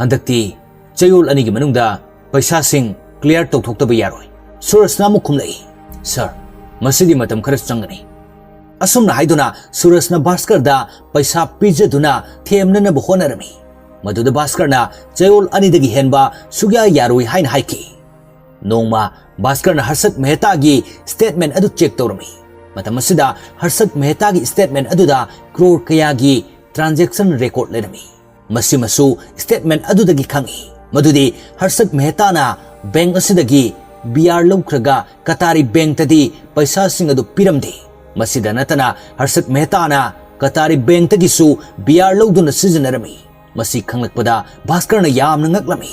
ꯍꯟꯗꯛꯇꯤ ꯆꯌꯣꯜ ꯑꯅꯤꯒꯤ ꯃꯅꯨꯡꯗ ꯄꯩꯁꯥꯁꯤꯡ ꯀ꯭ꯂꯤꯌꯥꯔ ꯇꯧꯊꯣꯛꯇꯕ ꯌꯥꯔꯣꯏ꯫" ꯁꯨꯔꯖꯅ ꯑꯃꯨꯛ ꯈꯨꯝꯂꯛꯏ, "ꯁꯥꯔ, ꯃꯁꯤꯗꯤ ꯃꯇꯝ ꯈꯔ ꯆꯪꯒꯅꯤ꯫" ꯑꯁꯨꯝꯅ ꯍꯥꯏꯗꯨꯅ ꯁꯨꯔꯖꯅ ꯚꯥꯁꯀꯔꯗ ꯄꯩꯁꯥ ꯄꯤꯖꯗꯨꯅ ꯊꯦꯝꯅꯅꯕ ꯍꯣꯠꯅꯔꯝꯃꯤ꯫ ꯃꯗꯨꯗ ꯚꯥꯁꯀꯔꯅ ꯆꯌꯣꯜ ꯑꯅꯤꯗꯒꯤ ꯍꯦꯟꯕ ꯁꯨꯛꯌꯥ ꯌꯥꯔꯣꯏ ꯍꯥꯏꯅ ꯍꯥꯏꯈꯤ꯫ ꯅꯣꯡꯃ ꯚꯥꯁꯀꯔꯅ ꯍꯔꯁꯠ ꯃꯦꯍꯇꯥꯒꯤ ꯁ꯭ꯇꯦꯠꯃꯦꯟꯠ ꯑꯗꯨ ꯆꯦꯛ ꯇꯧꯔꯝꯃꯤ꯫ ꯃꯇꯝ ꯑꯁꯤꯗ ꯍꯔꯁꯠ ꯃꯦꯍꯇꯥꯒꯤ ꯁ꯭ꯇꯦꯠꯃꯦꯟꯠ ꯑꯗꯨꯗ ꯀ꯭ꯔꯣꯔ ꯀꯌꯥꯒꯤ ꯇ꯭ꯔꯥꯟꯖꯦꯛꯁꯟ ꯔꯦꯀꯣꯔꯗ ꯂꯩꯔꯝꯃꯤ꯫ ꯃꯁꯤꯃꯁꯨ ꯁ꯭ꯇꯦꯠꯃꯦꯟꯠ ꯑꯗꯨꯗꯒꯤ ꯈꯪꯏ ꯃꯗꯨꯗꯤ ꯍꯔꯁꯠ ꯃꯦꯍꯇꯥꯅ ꯕꯦꯡꯛ ꯑꯁꯤꯗꯒꯤ ꯕꯤ ꯑꯥꯔ ꯂꯧꯈ꯭ꯔꯒ ꯀꯇꯥꯔꯤ ꯕꯦꯡꯛꯇꯗꯤ ꯄꯩꯁꯥꯁꯤꯡ ꯑꯗꯨ ꯄꯤꯔꯝꯗꯦ꯫ ꯃꯁꯤꯗ ꯅꯠꯇꯅ ꯍꯔꯁꯠ ꯃꯦꯍꯇꯥꯅ ꯀꯇꯥꯔꯤ ꯕꯦꯡꯛꯇꯒꯤꯁꯨ ꯕꯤ ꯑꯥꯔ ꯂꯧꯗꯨꯅ ꯁꯤꯖꯤꯟꯅꯔꯝꯃꯤ꯫ ꯃꯁꯤ ꯈꯪꯂꯛꯄꯗ ꯚꯥꯁꯀꯔꯅ ꯌꯥꯝꯅ ꯉꯛꯂꯝꯃꯤ꯫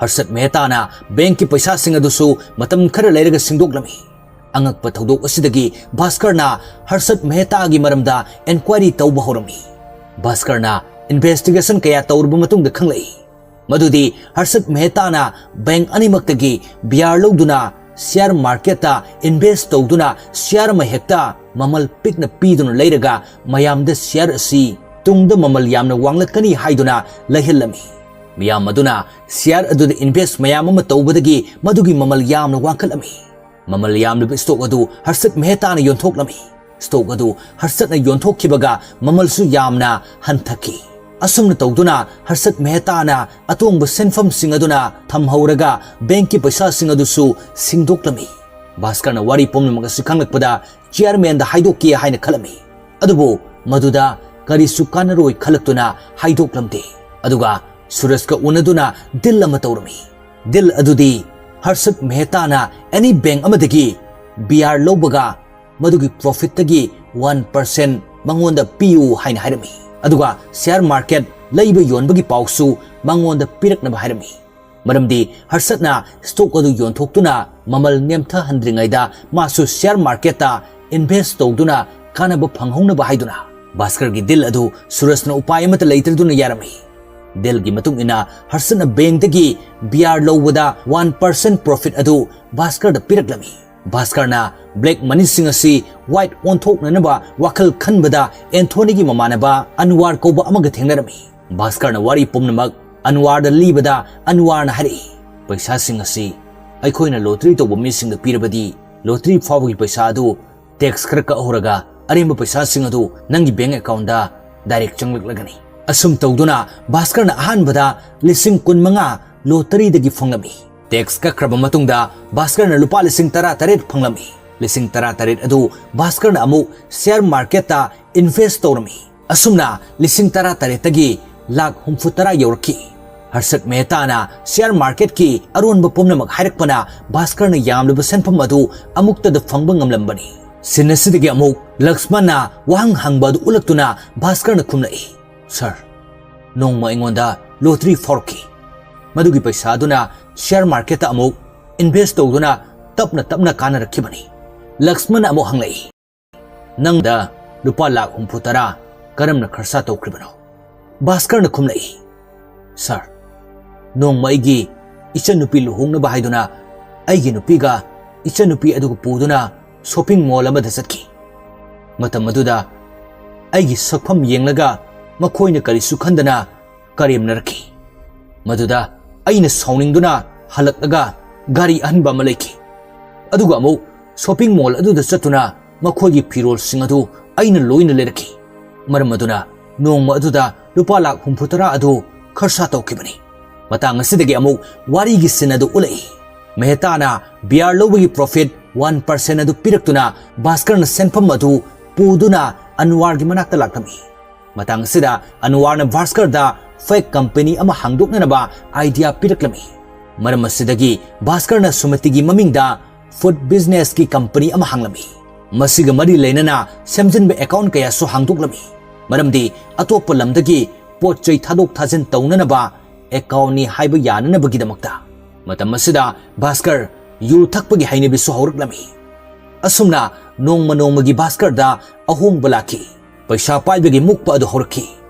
ꯍꯔꯁꯠ ꯃꯦꯍꯇꯥꯅ ꯕꯦꯡꯛꯀꯤ ꯄꯩꯁꯥꯁꯤꯡ ꯑꯗꯨꯁꯨ ꯃꯇꯝ ꯈꯔ ꯂꯩꯔꯒ ꯁꯤꯡꯗꯣꯛꯂꯝꯃꯤ꯫ ꯑꯉꯛꯄ ꯊꯧꯗꯣꯛ ꯑꯁꯤꯗꯒꯤ ꯚꯥꯁꯀꯔꯅ ꯍꯔꯁꯠ ꯃꯦꯍꯇꯥꯒꯤ ꯃꯔꯝꯗ ꯏꯟꯀ꯭ꯋꯥꯏꯔꯤ ꯇꯧꯕ ꯍꯧꯔꯝꯃꯤ꯫ ꯚꯥꯁꯀꯔꯅ ꯏꯟꯚꯦꯁꯇꯤꯒꯦꯁꯟ ꯀꯌꯥ ꯇꯧꯔꯕ ꯃꯇꯨꯡꯗ ꯈꯪꯂꯛꯏ ꯃꯗꯨꯗꯤ ꯍꯔꯁꯠ ꯃꯦꯍꯇꯥꯅ ꯕꯦꯡꯛ ꯑꯅꯤꯃꯛꯇꯒꯤ ꯕꯤ ꯑꯥꯔ ꯂꯧꯗꯨꯅ ꯁꯤꯌꯥꯔ ꯃꯥꯔꯀꯦꯠꯇ ꯏꯟꯚꯦꯁ ꯇꯧꯗꯨꯅ ꯁꯤꯌꯥꯔ ꯑꯃ ꯍꯦꯛꯇ ꯃꯃꯜ ꯄꯤꯛꯅ ꯄꯤꯗꯨꯅ ꯂꯩꯔꯒ ꯃꯌꯥꯝꯗ ꯁꯤꯌꯥꯔ ꯑꯁꯤ ꯇꯨꯡꯗ ꯃꯃꯜ ꯌꯥꯝꯅ ꯋꯥꯡꯂꯛꯀꯅꯤ ꯍꯥꯏꯗꯨꯅ ꯂꯩꯍꯜꯂꯝꯃꯤ꯫ ꯃꯤꯌꯥꯝ ꯑꯗꯨꯅ ꯁꯤꯌꯥꯔ ꯑꯗꯨꯗ ꯏꯟꯚꯦꯁ ꯃꯌꯥꯝ ꯑꯃ ꯇꯧꯕꯗꯒꯤ ꯃꯗꯨꯒꯤ ꯃꯃꯜ ꯌꯥꯝꯅ ꯋꯥꯡꯈꯠꯂꯝꯃꯤ꯫ ꯃꯃꯜ ꯌꯥꯝꯂꯤꯕ ꯁ꯭ꯇꯣꯛ ꯑꯗꯨ ꯍꯔꯁꯠ ꯃꯦꯍꯇꯥꯅ ꯌꯣꯟꯊꯣꯛꯂꯝꯃꯤ꯫ ꯁ꯭ꯇꯣꯛ ꯑꯗꯨ ꯍꯔꯁꯠꯅ ꯌꯣꯟꯊꯣꯛꯈꯤꯕꯒ ꯃꯃꯜꯁꯨ ꯌꯥꯝꯅ ꯍꯟꯊꯈꯤ꯫ ꯑꯁꯨꯝꯅ ꯇꯧꯗꯨꯅ ꯍꯔꯁꯠ ꯃꯦꯍꯇꯥꯅ ꯑꯇꯣꯡꯕ ꯁꯦꯟꯐꯝꯁꯤꯡ ꯑꯗꯨꯅ ꯊꯝꯍꯧꯔꯒ ꯕꯦꯡꯛꯀꯤ ꯄꯩꯁꯥꯁꯤꯡ ꯑꯗꯨꯁꯨ ꯁꯤꯡꯗꯣꯛꯂꯝꯃꯤ꯫ ꯚꯥꯁꯀꯔꯅ ꯋꯥꯔꯤ ꯄꯨꯝꯅꯃꯛ ꯑꯁꯤ ꯈꯪꯂꯛꯄꯗ ꯆꯤꯌꯔꯃꯦꯟꯗ ꯍꯥꯏꯗꯣꯛꯀꯦ ꯍꯥꯏꯅ ꯈꯜꯂꯝꯃꯤ꯫ ꯑꯗꯨꯕꯨ ꯃꯗꯨꯗ ꯀꯔꯤꯁꯨ ꯀꯥꯟꯅꯔꯣꯏ ꯈꯜꯂꯛꯇꯨꯅ ꯍꯥꯏꯗꯣꯛꯂꯝꯗꯦ꯫ ꯑꯗꯨꯒ ꯁꯨꯔꯖꯀ ꯎꯅꯗꯨꯅ ꯗꯤꯜ ꯑꯃ ꯇꯧꯔꯝꯃꯤ꯫ ꯗꯤꯜ ꯑꯗꯨꯗꯤ ꯍꯔꯁꯠ ꯃꯦꯍꯇꯥꯅ ꯑꯦꯅꯤ ꯕꯦꯡꯛ ꯑꯃꯗꯒꯤ ꯕꯤ ꯑꯥꯔ ꯂꯧꯕꯒ ꯃꯗꯨꯒꯤ ꯄ꯭ꯔꯣꯐꯤꯠꯇꯒꯤ ꯋꯥꯟ ꯄꯔꯁꯦꯟ ꯃꯉꯣꯟꯗ ꯄꯤꯌꯨ ꯍꯥꯏꯅ ꯍꯥꯏꯔꯝꯃꯤ꯫ ꯑꯗꯨꯒ ꯁꯤꯌꯥꯔ ꯃꯥꯔꯀꯦꯠ ꯂꯩꯕ ꯌꯣꯟꯕꯒꯤ ꯄꯥꯎꯁꯨ ꯃꯉꯣꯟꯗ ꯄꯤꯔꯛꯅꯕ ꯍꯥꯏꯔꯝꯃꯤ꯫ ꯃꯔꯝꯗꯤ ꯍꯔꯁꯠꯅ ꯁ꯭ꯇꯣꯛ ꯑꯗꯨ ꯌꯣꯟꯊꯣꯛꯇꯨꯅ ꯃꯃꯜ ꯅꯦꯝꯊꯍꯟꯗ꯭ꯔꯤꯉꯩꯗ ꯃꯥꯁꯨ ꯁꯤꯌꯥꯔ ꯃꯥꯔꯀꯦꯠꯇ ꯏꯟꯚꯦꯁ ꯇꯧꯗꯨꯅ ꯀꯥꯟꯅꯕ ꯐꯪꯍꯧꯅꯕ ꯍꯥꯏꯗꯨꯅ꯫ ꯚꯥꯁꯀꯔꯒꯤ ꯗꯤꯜ ꯑꯗꯨ ꯁꯨꯔꯖꯅ ꯎꯄꯥꯏ ꯑꯃꯠꯇ ꯂꯩꯇ꯭ꯔꯗꯨꯅ ꯌꯥꯔꯝꯃꯤ꯫ ꯗꯤꯜꯒꯤ ꯃꯇꯨꯡ ꯏꯟꯅ ꯍꯔꯁꯠꯅ ꯕꯦꯡꯛꯇꯒꯤ ꯕꯤ ꯑꯥꯔ ꯂꯧꯕꯗ ꯋꯥꯟ ꯄꯔꯁꯦꯟ ꯄ꯭ꯔꯣꯐꯤꯠ ꯑꯗꯨ ꯚꯥꯁꯀꯔꯗ ꯄꯤꯔꯛꯂꯝꯃꯤ꯫ ꯚꯥꯁꯀꯔꯅ ꯕ꯭ꯂꯦꯛ ꯃꯅꯤꯁꯤꯡ ꯑꯁꯤ ꯋꯥꯏꯠ ꯑꯣꯟꯊꯣꯛꯅꯅꯕ ꯋꯥꯈꯜ ꯈꯟꯕꯗ ꯑꯦꯟꯊꯣꯅꯤꯒꯤ ꯃꯃꯥꯟꯅꯕ ꯑꯟꯋꯥꯔ ꯀꯧꯕ ꯑꯃꯒ ꯊꯦꯡꯅꯔꯝꯃꯤ꯫ ꯚꯥꯁꯀꯔꯅ ꯋꯥꯔꯤ ꯄꯨꯝꯅꯃꯛ ꯑꯟꯋꯥꯔꯗ ꯂꯤꯕꯗ ꯑꯟꯋꯥꯔꯅ ꯍꯥꯏꯔꯛꯏ, "ꯄꯩꯁꯥꯁꯤꯡ ꯑꯁꯤ ꯑꯩꯈꯣꯏꯅ ꯂꯣꯇꯔꯤ ꯇꯧꯕ ꯃꯤꯁꯤꯡꯗ ꯄꯤꯔꯕꯗꯤ ꯂꯣꯇꯔꯤ ꯐꯥꯎꯕꯒꯤ ꯄꯩꯁꯥ ꯑꯗꯨ ꯇꯦꯛꯁ ꯈꯔ ꯀꯛꯍꯧꯔꯒ ꯑꯔꯦꯝꯕ ꯄꯩꯁꯥꯁꯤꯡ ꯑꯗꯨ ꯅꯪꯒꯤ ꯕꯦꯡꯛ ꯑꯦꯀꯥꯎꯟꯗ ꯗꯥꯏꯔꯦꯛ ꯆꯪꯂꯛꯂꯒꯅꯤ"꯫ ꯑꯁꯨꯝ ꯇꯧꯗꯨꯅ ꯚꯥꯁꯀꯔꯅ ꯑꯍꯥꯟꯕꯗ ꯂꯤꯁꯤꯡ ꯀꯨꯟꯃꯉꯥ ꯂꯣꯇꯔꯤꯗꯒꯤ ꯐꯪꯂꯝꯃꯤ꯫ ꯇꯦꯛꯁ ꯀꯛꯈ꯭ꯔꯕ ꯃꯇꯨꯡꯗ ꯚꯥꯁꯀꯔꯅ ꯂꯨꯄꯥ ꯂꯤꯁꯤꯡ ꯇꯔꯥ ꯇꯔꯦꯠ ꯐꯪꯂꯝꯃꯤ꯫ ꯂꯤꯁꯤꯡ ꯇꯔꯥ ꯇꯔꯦꯠ ꯑꯗꯨ ꯚꯥꯁꯀꯔꯅ ꯑꯃꯨꯛ ꯁꯤꯌꯥꯔ ꯃꯥꯔꯀꯦꯠꯇ ꯏꯟꯚꯦꯁ ꯇꯧꯔꯝꯃꯤ꯫ ꯑꯁꯨꯝꯅ ꯂꯤꯁꯤꯡ ꯇꯔꯥ ꯇꯔꯦꯠꯇꯒꯤ ꯂꯥꯛ ꯍꯨꯝꯐꯨ ꯇꯔꯥ ꯌꯧꯔꯛꯈꯤ꯫ ꯍꯔꯁꯠ ꯃꯦꯍꯇꯥꯅ ꯁꯤꯌꯥꯔ ꯃꯥꯔꯀꯦꯠꯀꯤ ꯑꯔꯣꯟꯕ ꯄꯨꯝꯅꯃꯛ ꯍꯥꯏꯔꯛꯄꯅ ꯚꯥꯁꯀꯔꯅ ꯌꯥꯝꯂꯕ ꯁꯦꯟꯐꯝ ꯑꯗꯨ ꯑꯃꯨꯛꯇꯗ ꯐꯪꯕ ꯉꯝꯂꯝꯕꯅꯤ꯫ ꯁꯤꯟ ꯑꯁꯤꯗꯒꯤ ꯑꯃꯨꯛ ꯂꯛꯁꯃꯟꯅ ꯋꯥꯍꯪ ꯍꯪꯕ ꯑꯗꯨ ꯎꯠꯂꯛꯇꯨꯅ ꯚꯥꯁꯀꯔꯅ ꯈꯨꯝꯂꯛꯏ, "ꯁꯥꯔ, ꯅꯣꯡꯃ ꯑꯩꯉꯣꯟꯗ ꯂꯣꯇꯔꯤ ꯐꯥꯎꯔꯛꯈꯤ꯫ ꯃꯗꯨꯒꯤ ꯄꯩꯁꯥ ꯑꯗꯨꯅ ꯁꯤꯌꯥꯔ ꯃꯥꯔꯀꯦꯠꯇ ꯑꯃꯨꯛ ꯏꯟꯚꯦꯁ ꯇꯧꯗꯨꯅ ꯇꯞꯅ ꯇꯞꯅ ꯀꯥꯟꯅꯔꯛꯈꯤꯕꯅꯤ"꯫ ꯂꯛꯁꯃꯟꯅ ꯑꯃꯨꯛ ꯍꯪꯂꯛꯏ, "ꯅꯪꯗ ꯂꯨꯄꯥ ꯂꯥꯛ ꯍꯨꯝꯐꯨ ꯇꯔꯥ ꯀꯔꯝꯅ ꯈꯔꯁꯥ ꯇꯧꯈ꯭ꯔꯤꯕꯅꯣ?" ꯚꯥꯁꯀꯔꯅ ꯈꯨꯝꯂꯛꯏ, "ꯁꯥꯔ, ꯅꯣꯡꯃ ꯑꯩꯒꯤ ꯏꯆꯟꯅꯨꯄꯤ ꯂꯨꯍꯣꯡꯅꯕ ꯍꯥꯏꯗꯨꯅ ꯑꯩꯒꯤ ꯅꯨꯄꯤꯒ ꯏꯆꯟꯅꯨꯄꯤ ꯑꯗꯨꯒ ꯄꯨꯗꯨꯅ ꯁꯣꯄꯤꯡ ꯃꯣꯜ ꯑꯃꯗ ꯆꯠꯈꯤ꯫ ꯃꯇꯝ ꯑꯗꯨꯗ ꯑꯩꯒꯤ ꯁꯛꯐꯝ ꯌꯦꯡꯂꯒ ꯃꯈꯣꯏꯅ ꯀꯔꯤꯁꯨ ꯈꯟꯗꯅ ꯀꯔꯦꯝꯅꯔꯛꯈꯤ꯫ ꯃꯗꯨꯗ ꯑꯩꯅ ꯁꯥꯎꯅꯤꯡꯗꯨꯅ ꯍꯜꯂꯛꯂꯒ ꯒꯥꯔꯤ ꯑꯍꯟꯕ ꯑꯃ ꯂꯩꯈꯤ꯫ ꯑꯗꯨꯒ ꯑꯃꯨꯛ ꯁꯣꯄꯤꯡ ꯃꯣꯜ ꯑꯗꯨꯗ ꯆꯠꯇꯨꯅ ꯃꯈꯣꯏꯒꯤ ꯐꯤꯔꯣꯜꯁꯤꯡ ꯑꯗꯨ ꯑꯩꯅ ꯂꯣꯏꯅ ꯂꯩꯔꯛꯈꯤ꯫ ꯃꯔꯝ ꯑꯗꯨꯅ ꯅꯣꯡꯃ ꯑꯗꯨꯗ ꯂꯨꯄꯥ ꯂꯥꯈ ꯍꯨꯝꯐꯨ ꯇꯔꯥ ꯑꯗꯨ ꯈꯔꯁꯥ ꯇꯧꯈꯤꯕꯅꯤ꯫ ꯃꯇꯥꯡ ꯑꯁꯤꯗꯒꯤ ꯑꯃꯨꯛ ꯋꯥꯔꯤꯒꯤ ꯁꯤꯟ ꯑꯗꯨ ꯎꯠꯂꯛꯏ꯫ ꯃꯦꯍꯇꯥꯅ ꯕꯤꯌꯥꯔ ꯂꯧꯕꯒꯤ ꯄ꯭ꯔꯣꯐꯤꯠ ꯋꯥꯟ ꯄꯥꯔꯁꯦꯟ ꯑꯗꯨ ꯄꯤꯔꯛꯇꯨꯅ ꯚꯥꯁꯀꯔꯅ ꯁꯦꯟꯐꯝ ꯑꯗꯨ ꯄꯨꯗꯨꯅ ꯑꯟꯋꯥꯔꯒꯤ ꯃꯅꯥꯛꯇ ꯂꯥꯛꯂꯝꯃꯤ꯫ ꯃꯇꯥꯡ ꯑꯁꯤꯗ ꯑꯟꯋꯥꯔꯅ ꯚꯥꯁꯀꯔꯗ ꯐꯦꯛ ꯀꯝꯄꯅꯤ ꯑꯃ ꯍꯥꯡꯗꯣꯛꯅꯅꯕ ꯑꯥꯏꯗꯤꯌꯥ ꯄꯤꯔꯛꯂꯝꯃꯤ꯫ ꯃꯔꯝ ꯑꯁꯤꯗꯒꯤ ꯚꯥꯁꯀꯔꯅ ꯁꯨꯃꯇꯤꯒꯤ ꯃꯃꯤꯡꯗ ꯐꯨꯗ ꯕꯤꯖꯤꯅꯦꯁꯀꯤ ꯀꯝꯄꯅꯤ ꯑꯃ ꯍꯥꯡꯂꯝꯃꯤ꯫ ꯃꯁꯤꯒ ꯃꯔꯤ ꯂꯩꯅꯅ ꯁꯦꯝꯖꯤꯟꯕ ꯑꯦꯀꯥꯎꯟ ꯀꯌꯥꯁꯨ ꯍꯥꯡꯗꯣꯛꯂꯝꯃꯤ꯫ ꯃꯔꯝꯗꯤ ꯑꯇꯣꯞꯄ ꯂꯝꯗꯒꯤ ꯄꯣꯠ ꯆꯩ ꯊꯥꯗꯣꯛ ꯊꯥꯖꯤꯟ ꯇꯧꯅꯅꯕ ꯑꯦꯀꯥꯎꯟꯅꯤ ꯍꯥꯏꯕ ꯌꯥꯅꯅꯕꯒꯤꯗꯃꯛꯇ꯫ ꯃꯇꯝ ꯑꯁꯤꯗ ꯚꯥꯁꯀꯔ ꯌꯨ ꯊꯛꯄꯒꯤ ꯍꯩꯅꯕꯤꯁꯨ ꯍꯧꯔꯛꯂꯝꯃꯤ꯫ ꯑꯁꯨꯝꯅ ꯅꯣꯡꯃ ꯅꯣꯡꯃꯒꯤ ꯚꯥꯁꯀꯔꯗ ꯑꯍꯣꯡꯕ ꯂꯥꯛꯈꯤ꯫ ꯄꯩꯁꯥ ꯄꯥꯏꯕꯒꯤ ꯃꯨꯛꯄ ꯑꯗꯨ ꯍꯧꯔꯛꯈꯤ꯫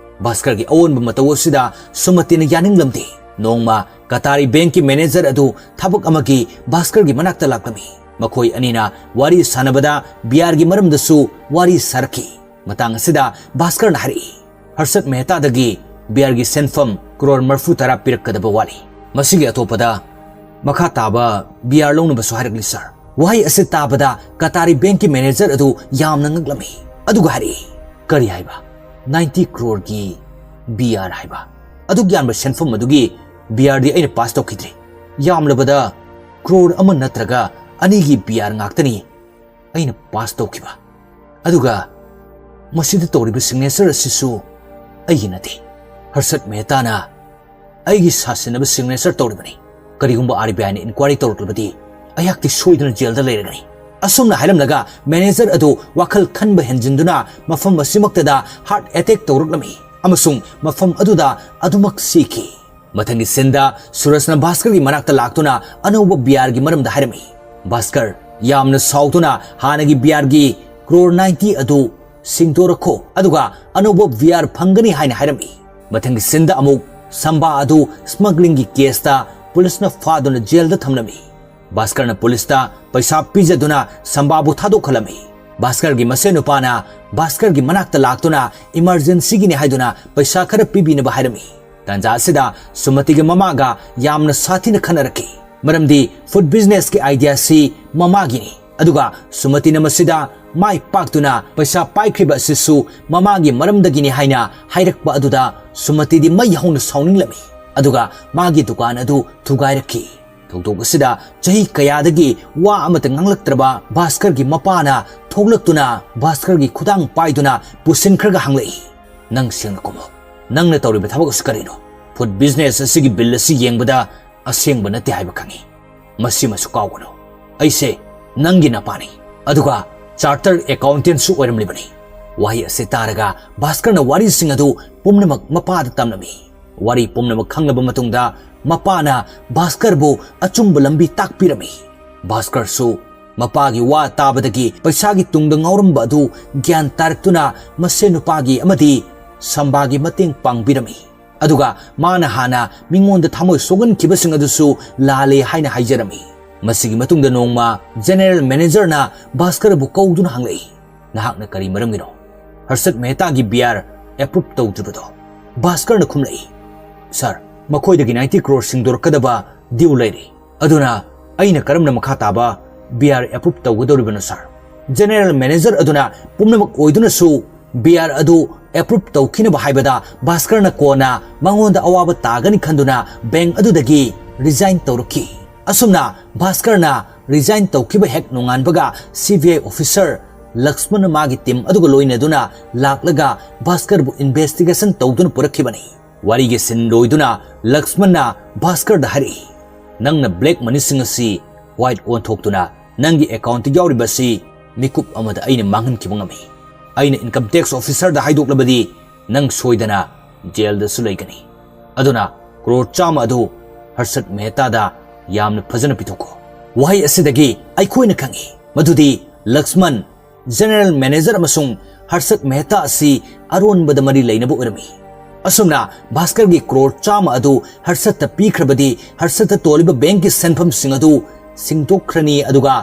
ꯚꯥꯁꯀꯔꯒꯤ ꯑꯑꯣꯟꯕ ꯃꯇꯧ ꯑꯁꯤꯗ ꯁꯨꯃꯇꯤꯅ ꯌꯥꯅꯤꯡꯂꯝꯗꯦ꯫ ꯅꯣꯡꯃ ꯀꯇꯥꯔꯤ ꯕꯦꯡꯛꯀꯤ ꯃꯦꯅꯦꯖꯔ ꯑꯗꯨ ꯊꯕꯛ ꯑꯃꯒꯤ ꯚꯥꯁꯀꯔꯒꯤ ꯃꯅꯥꯛꯇ ꯂꯥꯛꯂꯝꯃꯤ꯫ ꯃꯈꯣꯏ ꯑꯅꯤꯅ ꯋꯥꯔꯤ ꯁꯥꯟꯅꯕꯗ ꯕꯤꯌꯥꯔꯒꯤ ꯃꯔꯝꯗꯁꯨ ꯋꯥꯔꯤ ꯁꯥꯔꯛꯈꯤ꯫ ꯃꯇꯥꯡ ꯑꯁꯤꯗ ꯚꯥꯁꯀꯔꯅ ꯍꯥꯏꯔꯛꯏ, "ꯍꯔꯁꯠ ꯃꯦꯍꯇꯥꯗꯒꯤ ꯕꯤꯌꯥꯔꯒꯤ ꯁꯦꯟꯐꯝ ꯀ꯭ꯔꯣꯔ ꯃꯔꯤꯐꯨ ꯇꯔꯥ ꯄꯤꯔꯛꯀꯗꯕ ꯋꯥꯠꯂꯤ꯫ ꯃꯁꯤꯒꯤ ꯑꯇꯣꯞꯄꯗ ꯃꯈꯥ ꯇꯥꯕ ꯕꯤꯌꯥꯔ ꯂꯧꯅꯕꯁꯨ ꯍꯥꯏꯔꯛꯂꯤ, ꯁꯥꯔ꯫" ꯋꯥꯍꯩ ꯑꯁꯤ ꯇꯥꯕꯗ ꯀꯇꯥꯔꯤ ꯕꯦꯡꯛꯀꯤ ꯃꯦꯅꯦꯖꯔ ꯑꯗꯨ ꯌꯥꯝꯅ ꯉꯛꯂꯝꯃꯤ꯫ ꯑꯗꯨꯒ ꯍꯥꯏꯔꯛꯏ, "ꯀꯔꯤ ꯍꯥꯏꯕ? ꯅꯥꯏꯟꯇꯤ ꯀ꯭ꯔꯣꯔꯒꯤ ꯕꯤꯌꯥꯔ ꯍꯥꯏꯕ? ꯑꯗꯨꯛ ꯌꯥꯝꯕ ꯁꯦꯟꯐꯝ ꯑꯗꯨꯒꯤ ꯕꯤꯌꯥꯔꯗꯤ ꯑꯩꯅ ꯄꯥꯁ ꯇꯧꯈꯤꯗ꯭ꯔꯤ꯫ ꯌꯥꯝꯂꯕꯗ ꯀ꯭ꯔꯣꯔ ꯑꯃ ꯅꯠꯇ꯭ꯔꯒ ꯑꯅꯤꯒꯤ ꯕꯤꯌꯥꯔ ꯉꯥꯛꯇꯅꯤ ꯑꯩꯅ ꯄꯥꯁ ꯇꯧꯈꯤꯕ꯫ ꯑꯗꯨꯒ ꯃꯁꯤꯗ ꯇꯧꯔꯤꯕ ꯁꯤꯒꯅꯦꯆꯔ ꯑꯁꯤꯁꯨ ꯑꯩꯒꯤ ꯅꯠꯇꯦ꯫ ꯍꯔꯁꯠ ꯃꯦꯍꯇꯥꯅ ꯑꯩꯒꯤ ꯁꯥꯁꯤꯟꯅꯕ ꯁꯤꯒꯅꯦꯆꯔ ꯇꯧꯔꯤꯕꯅꯤ꯫ ꯀꯔꯤꯒꯨꯝꯕ RBIꯅ ꯏꯟꯀ꯭ꯋꯥꯏꯔꯤ ꯇꯧꯔꯛꯂꯕꯗꯤ ꯑꯩꯍꯥꯛꯇꯤ ꯁꯣꯏꯗꯅ ꯖꯦꯜꯗ ꯂꯩꯔꯒꯅꯤ꯫" ꯑꯁꯨꯝꯅ ꯍꯥꯏꯔꯝꯂꯒ ꯃꯦꯅꯦꯖꯔ ꯑꯗꯨ ꯋꯥꯈꯜ ꯈꯟꯕ ꯍꯦꯟꯖꯤꯟꯗꯨꯅ ꯃꯐꯝ ꯑꯁꯤꯃꯛꯇꯗ ꯍꯥꯔꯠ ꯑꯦꯇꯦꯛ ꯇꯧꯔꯛꯂꯝꯃꯤ ꯑꯃꯁꯨꯡ ꯃꯐꯝ ꯑꯗꯨꯗ ꯑꯗꯨꯃꯛ ꯁꯤꯈꯤ꯫ ꯃꯊꯪꯒꯤ ꯁꯤꯟꯗ ꯁꯨꯔꯖꯅ ꯚꯥꯁꯀꯔꯒꯤ ꯃꯅꯥꯛꯇ ꯂꯥꯛꯇꯨꯅ ꯑꯅꯧꯕ ꯕꯤꯌꯥꯔꯒꯤ ꯃꯔꯝꯗ ꯍꯥꯏꯔꯝꯃꯤ꯫ ꯚꯥꯁꯀꯔ ꯌꯥꯝꯅ ꯁꯥꯎꯗꯨꯅ, "ꯍꯥꯟꯅꯒꯤ ꯕꯤꯌꯥꯔꯒꯤ ꯀ꯭ꯔꯣꯔ ꯅꯥꯏꯟꯇꯤ ꯑꯗꯨ ꯁꯤꯡꯗꯣꯔꯛꯈꯣ, ꯑꯗꯨꯒ ꯑꯅꯧꯕ ꯕꯤꯌꯥꯔ ꯐꯪꯒꯅꯤ" ꯍꯥꯏꯅ ꯍꯥꯏꯔꯝꯃꯤ꯫ ꯃꯊꯪꯒꯤ ꯁꯤꯟꯗ ꯑꯃꯨꯛ ꯁꯝꯕꯥ ꯑꯗꯨ ꯁ꯭ꯃꯒ꯭ꯂꯤꯡꯒꯤ ꯀꯦꯁꯇ ꯄꯨꯂꯤꯁꯅ ꯐꯥꯗꯨꯅ ꯖꯦꯜꯗ ꯊꯝꯂꯝꯃꯤ꯫ ꯚꯥꯁꯀꯔꯅ ꯄꯨꯂꯤꯁꯇ ꯄꯩꯁꯥ ꯄꯤꯖꯗꯨꯅ ꯁꯝꯕꯥꯕꯨ ꯊꯥꯗꯣꯛꯍꯜꯂꯝꯃꯤ꯫ ꯚꯥꯁꯀꯔꯒꯤ ꯃꯁꯦꯟ ꯅꯨꯄꯥꯅ ꯚꯥꯁꯀꯔꯒꯤ ꯃꯅꯥꯛꯇ ꯂꯥꯛꯇꯨꯅ ꯏꯃꯔꯖꯦꯟꯁꯤꯒꯤꯅꯤ ꯍꯥꯏꯗꯨꯅ ꯄꯩꯁꯥ ꯈꯔ ꯄꯤꯕꯤꯅꯕ ꯍꯥꯏꯔꯝꯃꯤ꯫ ꯇꯥꯟꯖꯥ ꯑꯁꯤꯗ ꯁꯨꯃꯇꯤꯒꯤ ꯃꯃꯥꯒ ꯌꯥꯝꯅ ꯁꯥꯊꯤꯅ ꯈꯠꯅꯔꯛꯈꯤ꯫ ꯃꯔꯝꯗꯤ ꯐꯨꯗ ꯕꯤꯖꯤꯅꯦꯁꯀꯤ ꯑꯥꯏꯗꯤꯌꯥꯁꯤ ꯃꯃꯥꯒꯤꯅꯤ꯫ ꯑꯗꯨꯒ ꯁꯨꯃꯇꯤꯅ ꯃꯁꯤꯗ ꯃꯥꯏ ꯄꯥꯛꯇꯨꯅ ꯄꯩꯁꯥ ꯄꯥꯏꯈ꯭ꯔꯤꯕ ꯑꯁꯤꯁꯨ ꯃꯃꯥꯒꯤ ꯃꯔꯝꯗꯒꯤꯅꯤ ꯍꯥꯏꯅ ꯍꯥꯏꯔꯛꯄ ꯑꯗꯨꯗ ꯁꯨꯃꯇꯤꯗꯤ ꯃꯩ ꯍꯧꯅ ꯁꯥꯎꯅꯤꯡꯂꯝꯃꯤ꯫ ꯑꯗꯨꯒ ꯃꯥꯒꯤ ꯗꯨꯀꯥꯟ ꯑꯗꯨ ꯊꯨꯒꯥꯏꯔꯛꯈꯤ꯫ ꯊꯧꯗꯣꯛ ꯑꯁꯤꯗ ꯆꯍꯤ ꯀꯌꯥꯗꯒꯤ ꯋꯥ ꯑꯃꯠꯇ ꯉꯥꯡꯂꯛꯇ꯭ꯔꯕ ꯚꯥꯁꯀꯔꯒꯤ ꯃꯄꯥꯅ ꯊꯣꯛꯂꯛꯇꯨꯅ ꯚꯥꯁꯀꯔꯒꯤ ꯈꯨꯗꯥꯡ ꯄꯥꯏꯗꯨꯅ ꯄꯨꯁꯤꯟꯈ꯭ꯔꯒ ꯍꯪꯂꯛꯏ, "ꯅꯪ ꯁꯦꯡꯅ ꯈꯨꯝꯃꯨ꯫ ꯅꯪꯅ ꯇꯧꯔꯤꯕ ꯊꯕꯛ ꯑꯁꯤ ꯀꯔꯤꯅꯣ? ꯐꯨꯗ ꯕꯤꯖꯤꯅꯦꯁ ꯑꯁꯤꯒꯤ ꯕꯤꯜ ꯑꯁꯤ ꯌꯦꯡꯕꯗ ꯑꯁꯦꯡꯕ ꯅꯠꯇꯦ ꯍꯥꯏꯕ ꯈꯪꯏ꯫ ꯃꯁꯤꯃꯁꯨ ꯀꯥꯎꯒꯅꯨ꯫ ꯑꯩꯁꯦ ꯅꯪꯒꯤ ꯅꯄꯥꯅꯤ꯫ ꯑꯗꯨꯒ ꯆꯥꯔꯇꯔ ꯑꯦꯀꯥꯎꯟꯇꯦꯟꯁꯨ ꯑꯣꯏꯔꯝꯂꯤꯕꯅꯤ꯫" ꯋꯥꯍꯩ ꯑꯁꯤ ꯇꯥꯔꯒ ꯚꯥꯁꯀꯔꯅ ꯋꯥꯔꯤꯁꯤꯡ ꯑꯗꯨ ꯄꯨꯝꯅꯃꯛ ꯃꯄꯥꯗ ꯇꯝꯂꯝꯃꯤ꯫ ꯋꯥꯔꯤ ꯄꯨꯝꯅꯃꯛ ꯈꯪꯂꯕ ꯃꯇꯨꯡꯗ ꯃꯄꯥꯅ ꯚꯥꯁꯀꯔꯕꯨ ꯑꯆꯨꯝꯕ ꯂꯝꯕꯤ ꯇꯥꯛꯄꯤꯔꯝꯃꯤ꯫ ꯚꯥꯁꯀꯔꯁꯨ ꯃꯄꯥꯒꯤ ꯋꯥ ꯇꯥꯕꯗꯒꯤ ꯄꯩꯁꯥꯒꯤ ꯇꯨꯡꯗ ꯉꯥꯎꯔꯝꯕ ꯑꯗꯨ ꯒ꯭ꯌꯥꯟ ꯇꯥꯔꯛꯇꯨꯅ ꯃꯁꯦꯟ ꯅꯨꯄꯥꯒꯤ ꯑꯃꯗꯤ ꯁꯝꯕꯥꯒꯤ ꯃꯇꯦꯡ ꯄꯥꯡꯕꯤꯔꯝꯃꯤ꯫ ꯑꯗꯨꯒ ꯃꯥꯅ ꯍꯥꯟꯅ ꯃꯤꯉꯣꯟꯗ ꯊꯃꯣꯏ ꯁꯣꯛꯍꯟꯈꯤꯕꯁꯤꯡ ꯑꯗꯨꯁꯨ ꯂꯥꯜꯂꯦ ꯍꯥꯏꯅ ꯍꯥꯏꯖꯔꯝꯃꯤ꯫ ꯃꯁꯤꯒꯤ ꯃꯇꯨꯡꯗ ꯅꯣꯡꯃ ꯖꯦꯅꯦꯔꯦꯜ ꯃꯦꯅꯦꯖꯔꯅ ꯚꯥꯁꯀꯔꯕꯨ ꯀꯧꯗꯨꯅ ꯍꯪꯂꯛꯏ, "ꯅꯍꯥꯛꯅ ꯀꯔꯤ ꯃꯔꯝꯒꯤꯅꯣ ꯍꯔꯁꯠ ꯃꯦꯍꯇꯥꯒꯤ ꯕꯤ ꯑꯥꯔ ꯑꯦꯄ꯭ꯔꯨꯞ ꯇꯧꯗ꯭ꯔꯤꯕꯗꯣ?" ꯚꯥꯁꯀꯔꯅ ꯈꯨꯝꯂꯛꯏ, "ꯁꯥꯔ, ꯃꯈꯣꯏꯗꯒꯤ ꯅꯥꯏꯟꯇꯤ ꯀ꯭ꯔꯣꯔ ꯁꯤꯡꯗꯣꯔꯛꯀꯗꯕ ꯗ꯭ꯌꯨ ꯂꯩꯔꯤ꯫ ꯑꯗꯨꯅ ꯑꯩꯅ ꯀꯔꯝꯅ ꯃꯈꯥ ꯇꯥꯕ ꯕꯤ ꯑꯥꯔ ꯑꯦꯄ꯭ꯔꯨꯞ ꯇꯧꯒꯗꯧꯔꯤꯕꯅꯣ, ꯁꯥꯔ?" ꯖꯦꯅꯦꯔꯦꯜ ꯃꯦꯅꯦꯖꯔ ꯑꯗꯨꯅ ꯄꯨꯝꯅꯃꯛ ꯑꯣꯏꯗꯨꯅꯁꯨ ꯕꯤ ꯑꯥꯔ ꯑꯗꯨ ꯑꯦꯄ꯭ꯔꯨꯞ ꯇꯧꯈꯤꯅꯕ ꯍꯥꯏꯕꯗ ꯚꯥꯁꯀꯔꯅ ꯀꯣꯟꯅ ꯃꯉꯣꯟꯗ ꯑꯋꯥꯕ ꯇꯥꯒꯅꯤ ꯈꯟꯗꯨꯅ ꯕꯦꯡꯛ ꯑꯗꯨꯗꯒꯤ ꯔꯤꯖꯥꯏꯟ ꯇꯧꯔꯛꯈꯤ꯫ ꯑꯁꯨꯝꯅ ꯚꯥꯁꯀꯔꯅ ꯔꯤꯖꯥꯏꯟ ꯇꯧꯈꯤꯕ ꯍꯦꯛ ꯅꯣꯡꯉꯥꯟꯕꯒ ꯁꯤ ꯕꯤ ꯑꯥꯏ ꯑꯣꯐꯤꯁꯔ ꯂꯛꯁꯃꯟꯅ ꯃꯥꯒꯤ ꯇꯤꯝ ꯑꯗꯨꯒ ꯂꯣꯏꯅꯗꯨꯅ ꯂꯥꯛꯂꯒ ꯚꯥꯁꯀꯔꯕꯨ ꯏꯟꯚꯦꯁꯇꯤꯒꯦꯁꯟ ꯇꯧꯗꯨꯅ ꯄꯨꯔꯛꯈꯤꯕꯅꯤ꯫ ꯋꯥꯔꯤꯒꯤ ꯁꯤꯟ ꯂꯣꯏꯗꯨꯅ ꯂꯛꯁꯃꯟꯅ ꯚꯥꯁꯀꯔꯗ ꯍꯥꯏꯔꯛꯏ, "ꯅꯪꯅ ꯕ꯭ꯂꯦꯛ ꯃꯅꯤꯁꯤꯡ ꯑꯁꯤ ꯋꯥꯏꯠ ꯑꯣꯟꯊꯣꯛꯇꯨꯅ ꯅꯪꯒꯤ ꯑꯦꯀꯥꯎꯟꯠꯇ ꯌꯥꯎꯔꯤꯕ ꯑꯁꯤ ꯃꯤꯀꯨꯞ ꯑꯃꯗ ꯑꯩꯅ ꯃꯥꯡꯍꯟꯈꯤꯕ ꯉꯝꯃꯤ꯫ ꯑꯩꯅ ꯏꯟꯀꯝ ꯇꯦꯛꯁ ꯑꯣꯐꯤꯁꯔꯗ ꯍꯥꯏꯗꯣꯛꯂꯕꯗꯤ ꯅꯪ ꯁꯣꯏꯗꯅ ꯖꯦꯜꯗꯁꯨ ꯂꯩꯒꯅꯤ꯫ ꯑꯗꯨꯅ ꯀ꯭ꯔꯣꯔ ꯆꯥꯝꯃ ꯑꯗꯨ ꯍꯔꯁꯠ ꯃꯦꯍꯇꯥꯗ ꯌꯥꯝꯅ ꯐꯖꯅ ꯄꯤꯊꯣꯛꯈꯣ꯫" ꯋꯥꯍꯩ ꯑꯁꯤꯗꯒꯤ ꯑꯩꯈꯣꯏꯅ ꯈꯪꯏ ꯃꯗꯨꯗꯤ ꯂꯛꯁꯃꯟ, ꯖꯦꯅꯔꯦꯜ ꯃꯦꯅꯦꯖꯔ ꯑꯃꯁꯨꯡ ꯍꯔꯁꯠ ꯃꯦꯍꯇꯥ ꯑꯁꯤ ꯑꯔꯣꯟꯕꯗ ꯃꯔꯤ ꯂꯩꯅꯕ ꯑꯣꯏꯔꯝꯃꯤ꯫ ꯑꯁꯨꯝꯅ ꯚꯥꯁꯀꯔꯒꯤ ꯀ꯭ꯔꯣꯔ ꯆꯥꯝꯃ ꯑꯗꯨ ꯍꯔꯁꯠꯇ ꯄꯤꯈ꯭ꯔꯕꯗꯤ ꯍꯔꯁꯠꯇ ꯇꯣꯜꯂꯤꯕ ꯕꯦꯡꯛꯀꯤ ꯁꯦꯟꯐꯝꯁꯤꯡ ꯑꯗꯨ ꯁꯤꯡꯗꯣꯛꯈ꯭ꯔꯅꯤ, ꯑꯗꯨꯒ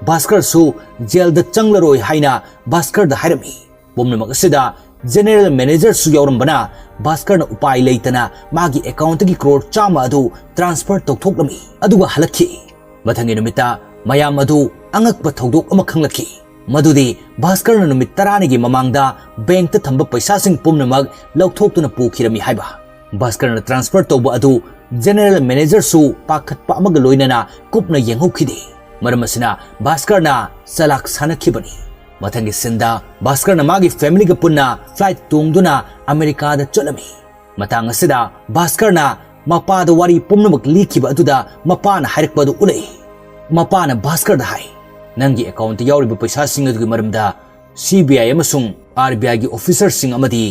ꯚꯥꯁꯀꯔꯁꯨ ꯖꯦꯜꯗ ꯆꯪꯂꯔꯣꯏ ꯍꯥꯏꯅ ꯚꯥꯁꯀꯔꯗ ꯍꯥꯏꯔꯝꯃꯤ꯫ ꯄꯨꯝꯅꯃꯛ ꯑꯁꯤꯗ ꯖꯦꯅꯦꯔꯦꯜ ꯃꯦꯅꯦꯖꯔꯁꯨ ꯌꯥꯎꯔꯝꯕꯅ ꯚꯥꯁꯀꯔꯅ ꯎꯄꯥꯏ ꯂꯩꯇꯅ ꯃꯥꯒꯤ ꯑꯦꯀꯥꯎꯟꯠꯇꯒꯤ ꯀ꯭ꯔꯣꯔ ꯆꯥꯝꯃ ꯑꯗꯨ ꯇ꯭ꯔꯥꯟꯁꯐꯔ ꯇꯧꯊꯣꯛꯂꯝꯃꯤ, ꯑꯗꯨꯒ ꯍꯜꯂꯛꯈꯤ꯫ ꯃꯊꯪꯒꯤ ꯅꯨꯃꯤꯠꯇ ꯃꯌꯥꯝ ꯑꯗꯨ ꯑꯉꯛꯄ ꯊꯧꯗꯣꯛ ꯑꯃ ꯈꯪꯂꯛꯈꯤ, ꯃꯗꯨꯗꯤ ꯚꯥꯁꯀꯔꯅ ꯅꯨꯃꯤꯠ ꯇꯔꯥꯅꯤꯒꯤ ꯃꯃꯥꯡꯗ ꯕꯦꯡꯛꯇ ꯊꯝꯕ ꯄꯩꯁꯥꯁꯤꯡ ꯄꯨꯝꯅꯃꯛ ꯂꯧꯊꯣꯛꯇꯨꯅ ꯄꯨꯈꯤꯔꯝꯃꯤ ꯍꯥꯏꯕ꯫ ꯚꯥꯁꯀꯔꯅ ꯇ꯭ꯔꯥꯟꯁꯐꯔ ꯇꯧꯕ ꯑꯗꯨ ꯖꯦꯅꯦꯔꯦꯜ ꯃꯦꯅꯦꯖꯔꯁꯨ ꯄꯥꯈꯠꯄ ꯑꯃꯒ ꯂꯣꯏꯅꯅ ꯀꯨꯞꯅ ꯌꯦꯡꯍꯧꯈꯤꯗꯦ꯫ ꯃꯔꯝ ꯑꯁꯤꯅ ꯚꯥꯁꯀꯔꯅ ꯆꯂꯥꯛ ꯁꯥꯟꯅꯈꯤꯕꯅꯤ꯫ ꯃꯊꯪꯒꯤ ꯁꯤꯟꯗ ꯚꯥꯁꯀꯔꯅ ꯃꯥꯒꯤ ꯐꯦꯃꯤꯂꯤꯒ ꯄꯨꯟꯅ ꯐ꯭ꯂꯥꯏꯠ ꯇꯣꯡꯗꯨꯅ ꯑꯃꯦꯔꯤꯀꯥꯗ ꯆꯠꯂꯝꯃꯤ꯫ ꯃꯇꯥꯡ ꯑꯁꯤꯗ ꯚꯥꯁꯀꯔꯅ ꯃꯄꯥꯗ ꯋꯥꯔꯤ ꯄꯨꯝꯅꯃꯛ ꯂꯤꯈꯤꯕ ꯑꯗꯨꯗ ꯃꯄꯥꯅ ꯍꯥꯏꯔꯛꯄ ꯑꯗꯨ ꯎꯠꯂꯛꯏ꯫ ꯃꯄꯥꯅ ꯚꯥꯁꯀꯔꯗ ꯍꯥꯏ, "ꯅꯪꯒꯤ ꯑꯦꯀꯥꯎꯟꯠꯇ ꯌꯥꯎꯔꯤꯕ ꯄꯩꯁꯥꯁꯤꯡ ꯑꯗꯨꯒꯤ ꯃꯔꯝꯗ ꯁꯤ ꯕꯤ ꯑꯥꯏ ꯑꯃꯁꯨꯡ ꯑꯥꯔ ꯕꯤ ꯑꯥꯏꯒꯤ ꯑꯣꯐꯤꯁꯔꯁꯤꯡ ꯑꯃꯗꯤ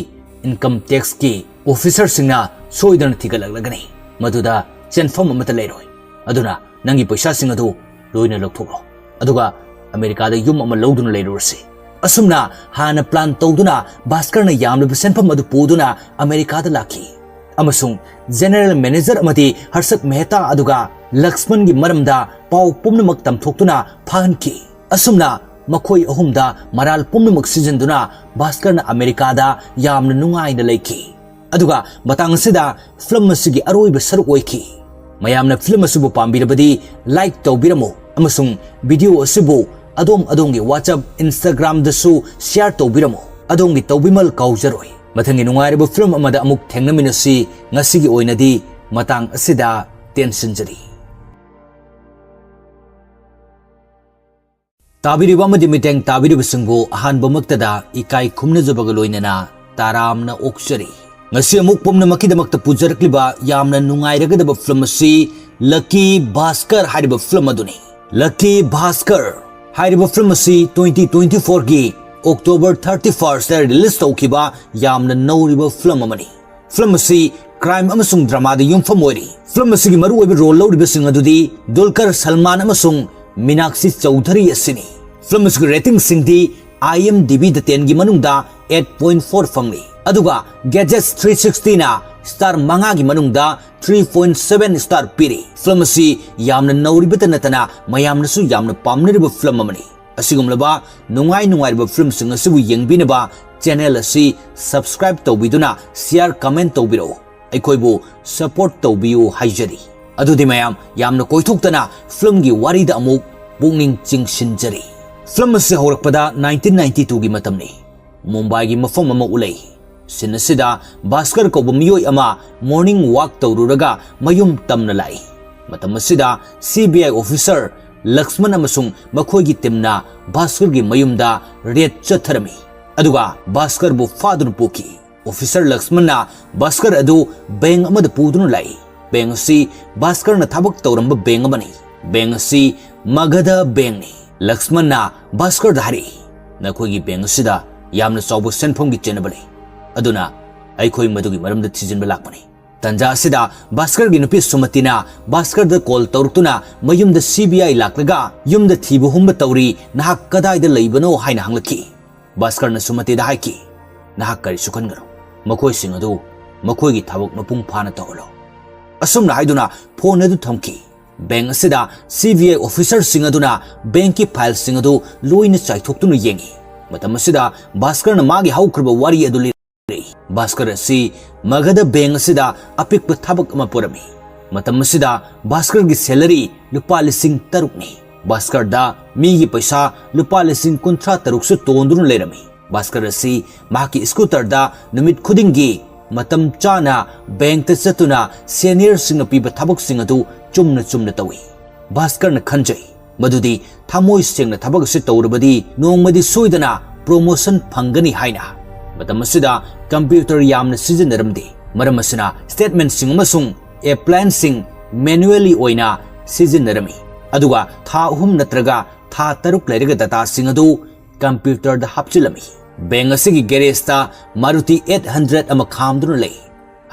ꯏꯟꯀꯝ ꯇꯦꯛꯁꯀꯤ ꯑꯣꯐꯤꯁꯔꯁꯤꯡꯅ ꯁꯣꯏꯗꯅ ꯊꯤꯒꯠꯂꯛꯂꯒꯅꯤ꯫ ꯃꯗꯨꯗ ꯆꯦꯟꯐꯝ ꯑꯃꯠꯇ ꯂꯩꯔꯣꯏ꯫ ꯑꯗꯨꯅ ꯅꯪꯒꯤ ꯄꯩꯁꯥꯁꯤꯡ ꯑꯗꯨ ꯂꯣꯏꯅ ꯂꯧꯊꯣꯛꯂꯣ, ꯑꯗꯨꯒ ꯑꯃꯦꯔꯤꯀꯥꯗ ꯌꯨꯝ ꯑꯃ ꯂꯧꯗꯨꯅ ꯂꯩꯔꯨꯔꯁꯤ꯫" ꯑꯁꯨꯝꯅ ꯍꯥꯟꯅ ꯄ꯭ꯂꯥꯟ ꯇꯧꯗꯨꯅ ꯚꯥꯁꯀꯔꯅ ꯌꯥꯝꯂꯕ ꯁꯦꯟꯐꯝ ꯑꯗꯨ ꯄꯨꯗꯨꯅ ꯑꯃꯦꯔꯤꯀꯥꯗ ꯂꯥꯛꯈꯤ, ꯑꯃꯁꯨꯡ ꯖꯦꯅꯦꯔꯦꯜ ꯃꯦꯅꯦꯖꯔ ꯑꯃꯗꯤ ꯍꯔꯁꯠ ꯃꯦꯍꯇꯥ ꯑꯗꯨꯒ ꯂꯛꯁꯃꯟꯒꯤ ꯃꯔꯝꯗ ꯄꯥꯎ ꯄꯨꯝꯅꯃꯛ ꯇꯝꯊꯣꯛꯇꯨꯅ ꯐꯥꯍꯟꯈꯤ꯫ ꯑꯁꯨꯝꯅ ꯃꯈꯣꯏ ꯑꯍꯨꯝꯗ ꯃꯔꯥꯜ ꯄꯨꯝꯅꯃꯛ ꯁꯤꯖꯤꯟꯗꯨꯅ ꯚꯥꯁꯀꯔꯅ ꯑꯃꯦꯔꯤꯀꯥꯗ ꯌꯥꯝꯅ ꯅꯨꯡꯉꯥꯏꯅ ꯂꯩꯈꯤ꯫ ꯑꯗꯨꯒ ꯃꯇꯥꯡ ꯑꯁꯤꯗ ꯐꯤꯂꯝ ꯑꯁꯤꯒꯤ ꯑꯔꯣꯏꯕ ꯁꯔꯨꯛ ꯑꯣꯏꯈꯤ꯫ ꯃꯌꯥꯝꯅ ꯐꯤꯂꯝ ꯑꯁꯤꯕꯨ ꯄꯥꯝꯕꯤꯔꯕꯗꯤ ꯂꯥꯏꯛ ꯇꯧꯕꯤꯔꯝꯃꯨ, ꯑꯃꯁꯨꯡ ꯚꯤꯗꯤꯑꯣ ꯑꯁꯤꯕꯨ ꯑꯗꯣꯝ ꯑꯗꯣꯝꯒꯤ WhatsApp, Instagramꯗꯁꯨ ꯁꯤꯌꯥꯔ ꯇꯧꯕꯤꯔꯝꯃꯨ꯫ ꯑꯗꯣꯝꯒꯤ ꯇꯧꯕꯤꯃꯜ ꯀꯥꯎꯖꯔꯣꯏ꯫ ꯃꯊꯪꯒꯤ ꯅꯨꯡꯉꯥꯏꯔꯕ ꯐꯤꯂꯝ ꯑꯃꯗ ꯑꯃꯨꯛ ꯊꯦꯡꯅꯃꯤꯟꯅꯁꯤ꯫ ꯉꯁꯤꯒꯤ ꯑꯣꯏꯅꯗꯤ ꯃꯇꯥꯡ ꯑꯁꯤꯗ ꯇꯦꯟꯁꯤꯟꯖꯔꯤ꯫ ꯇꯥꯕꯤꯔꯤꯕ ꯑꯃꯗꯤ ꯃꯤꯠꯌꯦꯡ ꯇꯥꯕꯤꯔꯤꯕꯁꯤꯡꯕꯨ ꯑꯍꯥꯟꯕꯃꯛꯇꯗ ꯏꯀꯥꯏ ꯈꯨꯝꯅꯖꯕꯒ ꯂꯣꯏꯅꯅ ꯇꯔꯥꯝꯅ ꯑꯣꯛꯆꯔꯤ꯫ ꯉꯁꯤ ꯑꯃꯨꯛ ꯄꯨꯝꯅꯃꯛꯀꯤꯗꯃꯛꯇ ꯄꯨꯖꯔꯛꯂꯤꯕ ꯌꯥꯝꯅ ꯅꯨꯡꯉꯥꯏꯔꯒꯗꯕ ꯐꯤꯂꯝ ꯑꯁꯤ ꯂꯛꯀꯤ ꯚꯥꯁꯀꯔ ꯍꯥꯏꯔꯤꯕ ꯐꯤꯂꯝ ꯑꯗꯨꯅꯤ꯫ ꯂꯛꯀꯤ ꯚꯥꯁꯀꯔ ꯍꯥꯏꯔꯤꯕ ꯐꯤꯂꯝ ꯑꯁꯤ twenty twenty fourꯒꯤ October thirty firstꯇ ꯔꯤꯂꯤꯖ ꯇꯧꯈꯤꯕ ꯌꯥꯝꯅ ꯅꯧꯔꯤꯕ ꯐꯤꯂꯝ ꯑꯃꯅꯤ꯫ ꯐꯤꯂꯝ ꯑꯁꯤ ꯀ꯭ꯔꯥꯏꯝ ꯑꯃꯁꯨꯡ ꯗ꯭ꯔꯃꯥꯗ ꯌꯨꯝꯐꯝ ꯑꯣꯏꯔꯤ꯫ ꯐꯤꯂꯝ ꯑꯁꯤꯒꯤ ꯃꯔꯨꯑꯣꯏꯕ ꯔꯣꯜ ꯂꯧꯔꯤꯕꯁꯤꯡ ꯑꯗꯨꯗꯤ ꯗꯨꯜꯀꯔ ꯁꯜꯃꯥꯟ ꯑꯃꯁꯨꯡ ꯃꯤꯅꯥꯛꯁꯤ ꯆꯧꯙꯔꯤ ꯑꯁꯤꯅꯤ꯫ ꯐꯤꯂꯝ ꯑꯁꯤꯒꯤ ꯔꯦꯇꯤꯡꯁꯤꯡꯗꯤ IMDbꯗ tenꯒꯤ ꯃꯅꯨꯡꯗ eight point four ꯐꯪꯂꯤ꯫ ꯑꯗꯨꯒ Gadgets three sixtyꯅ star ꯃꯉꯥꯒꯤ ꯃꯅꯨꯡꯗ three point seven star ꯄꯤꯔꯤ꯫ Film ꯑꯁꯤ ꯌꯥꯝꯅ ꯅꯧꯔꯤꯕꯇ ꯅꯠꯇꯅ ꯃꯌꯥꯝꯅꯁꯨ ꯌꯥꯝꯅ ꯄꯥꯝꯅꯔꯤꯕ film ꯑꯃꯅꯤ꯫ ꯑꯁꯤꯒꯨꯝꯂꯕ ꯅꯨꯡꯉꯥꯏ ꯅꯨꯡꯉꯥꯏꯔꯕ filmꯁꯤꯡ ꯑꯁꯤꯕꯨ ꯌꯦꯡꯕꯤꯅꯕ channel ꯑꯁꯤ subscribe ꯇꯧꯕꯤꯗꯨꯅ share, comment ꯇꯧꯕꯤꯔꯛꯎ꯫ ꯑꯩꯈꯣꯏꯕꯨ support ꯇꯧꯕꯤꯌꯨ ꯍꯥꯏꯖꯔꯤ꯫ ꯑꯗꯨꯗꯤ ꯃꯌꯥꯝ ꯌꯥꯝꯅ ꯀꯣꯏꯊꯣꯛꯇꯅ filmꯒꯤ ꯋꯥꯔꯤꯗ ꯑꯃꯨꯛ ꯄꯨꯛꯅꯤꯡ ꯆꯤꯡꯁꯤꯟꯖꯔꯤ꯫ Film ꯑꯁꯤ ꯍꯧꯔꯛꯄꯗ nineteen ninety twoꯒꯤ ꯃꯇꯝꯅꯤ꯫ ꯃꯨꯝꯕꯥꯏꯒꯤ ꯃꯐꯝ ꯑꯃ ꯎꯠꯂꯛꯏ꯫ Scene ꯑꯁꯤꯗ ꯚꯥꯁꯀꯔ ꯀꯧꯕ ꯃꯤꯑꯣꯏ ꯑꯃ morning walk ꯇꯧꯔꯨꯔꯒ ꯃꯌꯨꯝ ꯇꯝꯅ ꯂꯥꯛꯏ꯫ ꯃꯇꯝ ꯑꯁꯤꯗ C B I officer Lakshman ꯑꯃꯁꯨꯡ ꯃꯈꯣꯏꯒꯤ teamꯅ ꯚꯥꯁꯀꯔꯒꯤ ꯃꯌꯨꯝꯗ raid ꯆꯠꯊꯔꯝꯃꯤ꯫ ꯑꯗꯨꯒ ꯚꯥꯁꯀꯔꯕꯨ ꯐꯥꯗꯨꯅ ꯄꯨꯈꯤ꯫ Officer ꯂꯛꯁꯃꯟꯅ ꯚꯥꯁꯀꯔ ꯑꯗꯨ bank ꯑꯃꯗ ꯄꯨꯗꯨꯅ ꯂꯥꯛꯏ꯫ Bank ꯑꯁꯤ ꯚꯥꯁꯀꯔꯅ ꯊꯕꯛ ꯇꯧꯔꯝꯕ bank ꯑꯃꯅꯤ꯫ Bank ꯑꯁꯤ ꯃꯒꯙ bankꯅꯤ꯫ ꯂꯛꯁꯃꯟꯅ ꯚꯥꯁꯀꯔꯗ ꯍꯥꯏꯔꯛꯏ, "ꯅꯈꯣꯏꯒꯤ bank ꯑꯁꯤꯗ ꯌꯥꯝꯅ ꯆꯥꯎꯕ ꯁꯦꯟꯐꯝꯒꯤ ꯆꯦꯟꯅꯕ ꯂꯩ, ꯑꯗꯨꯅ ꯑꯩꯈꯣꯏ ꯃꯗꯨꯒꯤ ꯃꯔꯝꯗ ꯊꯤꯖꯤꯟꯕ ꯂꯥꯛꯄꯅꯤ"꯫ ꯇꯟꯖꯥ ꯑꯁꯤꯗ ꯚꯥꯁꯀꯔꯒꯤ ꯅꯨꯄꯤ ꯁꯨꯃꯇꯤꯅ ꯚꯥꯁꯀꯔꯗ call ꯇꯧꯔꯛꯇꯨꯅ, "ꯃꯌꯨꯝꯗ C B I ꯂꯥꯛꯂꯒ ꯌꯨꯝꯗ ꯊꯤꯕ ꯍꯨꯝꯕ ꯇꯧꯔꯤ, ꯅꯍꯥꯛ ꯀꯗꯥꯏꯗ ꯂꯩꯕꯅꯣ?" ꯍꯥꯏꯅ ꯍꯪꯂꯛꯈꯤ꯫ ꯚꯥꯁꯀꯔꯅ ꯁꯨꯃꯇꯤꯗ ꯍꯥꯏꯈꯤ, "ꯅꯍꯥꯛ ꯀꯔꯤꯁꯨ ꯈꯟꯒꯅꯨ, ꯃꯈꯣꯏꯁꯤꯡ ꯑꯗꯨ ꯃꯈꯣꯏꯒꯤ ꯊꯕꯛ ꯃꯄꯨꯡ ꯐꯥꯅ ꯇꯧꯍꯜꯂꯣ"꯫ ꯑꯁꯨꯝꯅ ꯍꯥꯏꯗꯨꯅ phone ꯑꯗꯨ ꯊꯝꯈꯤ꯫ Bank ꯑꯁꯤꯗ C B I officerꯁꯤꯡ ꯑꯗꯨꯅ bankꯀꯤ fileꯁꯤꯡ ꯑꯗꯨ ꯂꯣꯏꯅ ꯆꯥꯏꯊꯣꯛꯇꯨꯅ ꯌꯦꯡꯉꯤ꯫ ꯃꯇꯝ ꯑꯁꯤꯗ ꯚꯥꯁꯀꯔꯅ ꯃꯥꯒꯤ ꯍꯧꯈ꯭ꯔꯕ ꯋꯥꯔꯤ ꯑꯗꯨ ꯂꯤꯔꯛꯏ꯫ ꯚꯥꯁꯀꯔ ꯑꯁꯤ ꯃꯒꯙ bank ꯑꯁꯤꯗ ꯑꯄꯤꯛꯄ ꯊꯕꯛ ꯑꯃ ꯄꯨꯔꯝꯃꯤ꯫ ꯃꯇꯝ ꯑꯁꯤꯗ ꯚꯥꯁꯀꯔꯒꯤ salary ꯂꯨꯄꯥ ꯂꯤꯁꯤꯡ ꯇꯔꯨꯛꯅꯤ꯫ ꯚꯥꯁꯀꯔꯗ ꯃꯤꯒꯤ ꯄꯩꯁꯥ ꯂꯨꯄꯥ ꯂꯤꯁꯤꯡ ꯀꯨꯟꯊ꯭ꯔꯥ ꯇꯔꯨꯛꯁꯨ ꯇꯣꯟꯗꯨꯅ ꯂꯩꯔꯝꯃꯤ꯫ ꯚꯥꯁꯀꯔ ꯑꯁꯤ ꯃꯍꯥꯛꯀꯤ scooterꯗ ꯅꯨꯃꯤꯠ ꯈꯨꯗꯤꯡꯒꯤ ꯃꯇꯝ ꯆꯥꯅ bankꯇ ꯆꯠꯇꯨꯅ seniorꯁꯤꯡꯅ ꯄꯤꯕ ꯊꯕꯛꯁꯤꯡ ꯑꯗꯨ ꯆꯨꯝꯅ ꯆꯨꯝꯅ ꯇꯧꯏ꯫ ꯚꯥꯁꯀꯔꯅ ꯈꯟꯖꯩ ꯃꯗꯨꯗꯤ ꯊꯃꯣꯏ ꯁꯦꯡꯅ ꯊꯕꯛ ꯑꯁꯤ ꯇꯧꯔꯕꯗꯤ ꯅꯣꯡꯃꯗꯤ ꯁꯣꯏꯗꯅ promotion ꯐꯪꯒꯅꯤ ꯍꯥꯏꯅ꯫ ꯃꯇꯝ ꯑꯁꯤꯗ computer ꯌꯥꯝꯅ ꯁꯤꯖꯤꯟꯅꯔꯝꯗꯦ꯫ ꯃꯔꯝ ꯑꯁꯤꯅ statementꯁꯤꯡ ꯑꯃꯁꯨꯡ applianceꯁꯤꯡ manually ꯑꯣꯏꯅ ꯁꯤꯖꯤꯟꯅꯔꯝꯃꯤ꯫ ꯑꯗꯨꯒ ꯊꯥ ꯑꯍꯨꯝ ꯅꯠꯇ꯭ꯔꯒ ꯊꯥ ꯇꯔꯨꯛ ꯂꯩꯔꯒ dataꯁꯤꯡ ꯑꯗꯨ computerꯗ ꯍꯥꯞꯆꯤꯜꯂꯝꯃꯤ꯫ Bank ꯑꯁꯤꯒꯤ garageꯇ Maruti eight hundred ꯑꯃ ꯈꯥꯝꯗꯨꯅ ꯂꯩ꯫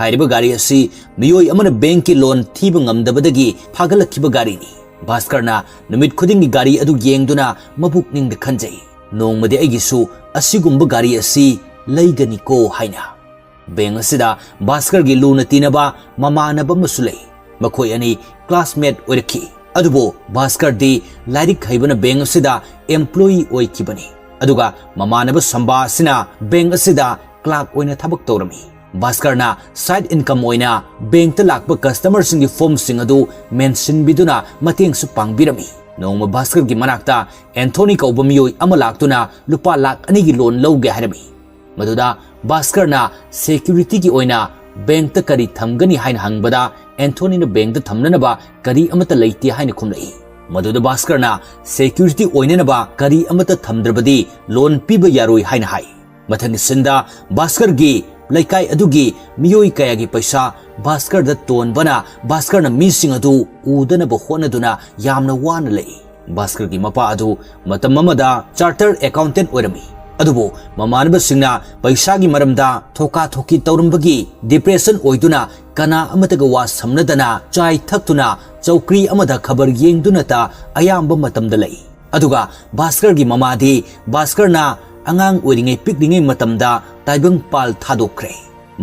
ꯍꯥꯏꯔꯤꯕ ꯒꯥꯔꯤ ꯑꯁꯤ ꯃꯤꯑꯣꯏ ꯑꯃꯅ bankꯀꯤ loan ꯊꯤꯕ ꯉꯝꯗꯕꯗꯒꯤ ꯐꯥꯒꯠꯂꯛꯈꯤꯕ ꯒꯥꯔꯤꯅꯤ꯫ ꯚꯥꯁꯀꯔꯅ ꯅꯨꯃꯤꯠ ꯈꯨꯗꯤꯡꯒꯤ ꯒꯥꯔꯤ ꯑꯗꯨ ꯌꯦꯡꯗꯨꯅ ꯃꯄꯨꯛꯅꯤꯡꯗ ꯈꯟꯖꯩ, "ꯅꯣꯡꯃꯗꯤ ꯑꯩꯒꯤꯁꯨ ꯑꯁꯤꯒꯨꯝꯕ ꯒꯥꯔꯤ ꯑꯁꯤ ꯂꯩꯒꯅꯤꯀꯣ ꯍꯥꯏꯅ꯫ ꯕꯦꯡꯛ ꯑꯁꯤꯗ ꯚꯥꯁꯀꯔꯒꯤ ꯂꯨꯅ ꯇꯤꯟꯅꯕ ꯃꯃꯥꯟꯅꯕ ꯑꯃꯁꯨ ꯂꯩ꯫ ꯃꯈꯣꯏ ꯑꯅꯤ ꯀ꯭ꯂꯥꯁꯃꯦꯠ ꯑꯣꯏꯔꯛꯈꯤ꯫ ꯑꯗꯨꯕꯨ ꯚꯥꯁꯀꯔꯗꯤ ꯂꯥꯏꯔꯤꯛ ꯍꯩꯕꯅ ꯕꯦꯡꯛ ꯑꯁꯤꯗ ꯑꯦꯝꯄ꯭ꯂꯣꯌꯤ ꯑꯣꯏꯈꯤꯕꯅꯤ꯫ ꯑꯗꯨꯒ ꯃꯃꯥꯟꯅꯕ ꯁꯝꯕꯥ ꯑꯁꯤꯅ ꯕꯦꯡꯛ ꯑꯁꯤꯗ ꯀ꯭ꯂꯥꯔꯛ ꯑꯣꯏꯅ ꯊꯕꯛ ꯇꯧꯔꯝꯃꯤ꯫ ꯚꯥꯁꯀꯔꯅ ꯁꯥꯏꯗ ꯏꯟꯀꯝ ꯑꯣꯏꯅ ꯕꯦꯡꯛꯇ ꯂꯥꯛꯄ ꯀꯁꯇꯃꯔꯁꯤꯡꯒꯤ ꯐꯣꯔꯝꯁꯤꯡ ꯑꯗꯨ ꯃꯦꯟꯁꯤꯟꯕꯤꯗꯨꯅ ꯃꯇꯦꯡꯁꯨ ꯄꯥꯡꯕꯤꯔꯝꯃꯤ꯫ ꯅꯣꯡꯃ ꯚꯥꯁꯀꯔꯒꯤ ꯃꯅꯥꯛꯇ ꯑꯦꯟꯊꯣꯅꯤ ꯀꯧꯕ ꯃꯤꯑꯣꯏ ꯑꯃ ꯂꯥꯛꯇꯨꯅ ꯂꯨꯄꯥ ꯂꯥꯈ ꯑꯅꯤꯒꯤ ꯂꯣꯟ ꯂꯧꯒꯦ ꯍꯥꯏꯔꯝꯃꯤ꯫ ꯃꯗꯨꯗ ꯚꯥꯁꯀꯔꯅ ꯁꯦꯀ꯭ꯌꯨꯔꯤꯇꯤꯒꯤ ꯑꯣꯏꯅ ꯕꯦꯡꯛꯇ ꯀꯔꯤ ꯊꯝꯒꯅꯤ ꯍꯥꯏꯅ ꯍꯪꯕꯗ, ꯑꯦꯟꯊꯣꯅꯤꯅ ꯕꯦꯡꯛꯇ ꯊꯝꯅꯅꯕ ꯀꯔꯤ ꯑꯃꯠꯇ ꯂꯩꯇꯦ ꯍꯥꯏꯅ ꯈꯨꯝꯂꯛꯏ꯫ ꯃꯗꯨꯗ ꯚꯥꯁꯀꯔꯅ ꯁꯦꯀ꯭ꯌꯨꯔꯤꯇꯤ ꯑꯣꯏꯅꯅꯕ ꯀꯔꯤ ꯑꯃꯠꯇ ꯊꯝꯗ꯭ꯔꯕꯗꯤ ꯂꯣꯟ ꯄꯤꯕ ꯌꯥꯔꯣꯏ ꯍꯥꯏꯅ ꯍꯥꯏ꯫ ꯃꯊꯪꯒꯤ ꯁꯤꯟꯗ ꯚꯥꯁꯀꯔꯒꯤ ꯂꯩꯀꯥꯏ ꯑꯗꯨꯒꯤ ꯃꯤꯑꯣꯏ ꯀꯌꯥꯒꯤ ꯄꯩꯁꯥ ꯚꯥꯁꯀꯔꯗ ꯇꯣꯟꯕꯅ ꯚꯥꯁꯀꯔꯅ ꯃꯤꯁꯤꯡ ꯑꯗꯨ ꯎꯗꯅꯕ ꯍꯣꯠꯅꯗꯨꯅ ꯌꯥꯝꯅ ꯋꯥꯅ ꯂꯩ꯫ ꯚꯥꯁꯀꯔꯒꯤ ꯃꯄꯥ ꯑꯗꯨ ꯃꯇꯝ ꯑꯃꯗ ꯆꯥꯔꯇꯔ ꯑꯦꯀꯥꯎꯟꯇꯦꯟꯠ ꯑꯣꯏꯔꯝꯃꯤ꯫ ꯑꯗꯨꯕꯨ ꯃꯃꯥꯟꯅꯕꯁꯤꯡꯅ ꯄꯩꯁꯥꯒꯤ ꯃꯔꯝꯗ ꯊꯣꯀꯥ ꯊꯣꯛꯀꯤ ꯇꯧꯔꯝꯕꯒꯤ ꯗꯤꯄ꯭ꯔꯦꯁꯟ ꯑꯣꯏꯗꯨꯅ ꯀꯅꯥ ꯑꯃꯠꯇꯒ ꯋꯥ ꯁꯝꯅꯗꯅ ꯆꯥꯏ ꯊꯛꯇꯨꯅ ꯆꯧꯀ꯭ꯔꯤ ꯑꯃꯗ ꯈꯕꯔ ꯌꯦꯡꯗꯨꯅꯇ ꯑꯌꯥꯝꯕ ꯃꯇꯝꯗ ꯂꯩ꯫ ꯑꯗꯨꯒ ꯚꯥꯁꯀꯔꯒꯤ ꯃꯃꯥꯗꯤ ꯚꯥꯁꯀꯔꯅ ꯑꯉꯥꯡ ꯑꯣꯏꯔꯤꯉꯩ ꯄꯤꯛꯂꯤꯉꯩ ꯃꯇꯝꯗ ꯇꯥꯏꯕꯪ ꯄꯥꯜ ꯊꯥꯗꯣꯛꯈ꯭ꯔꯦ꯫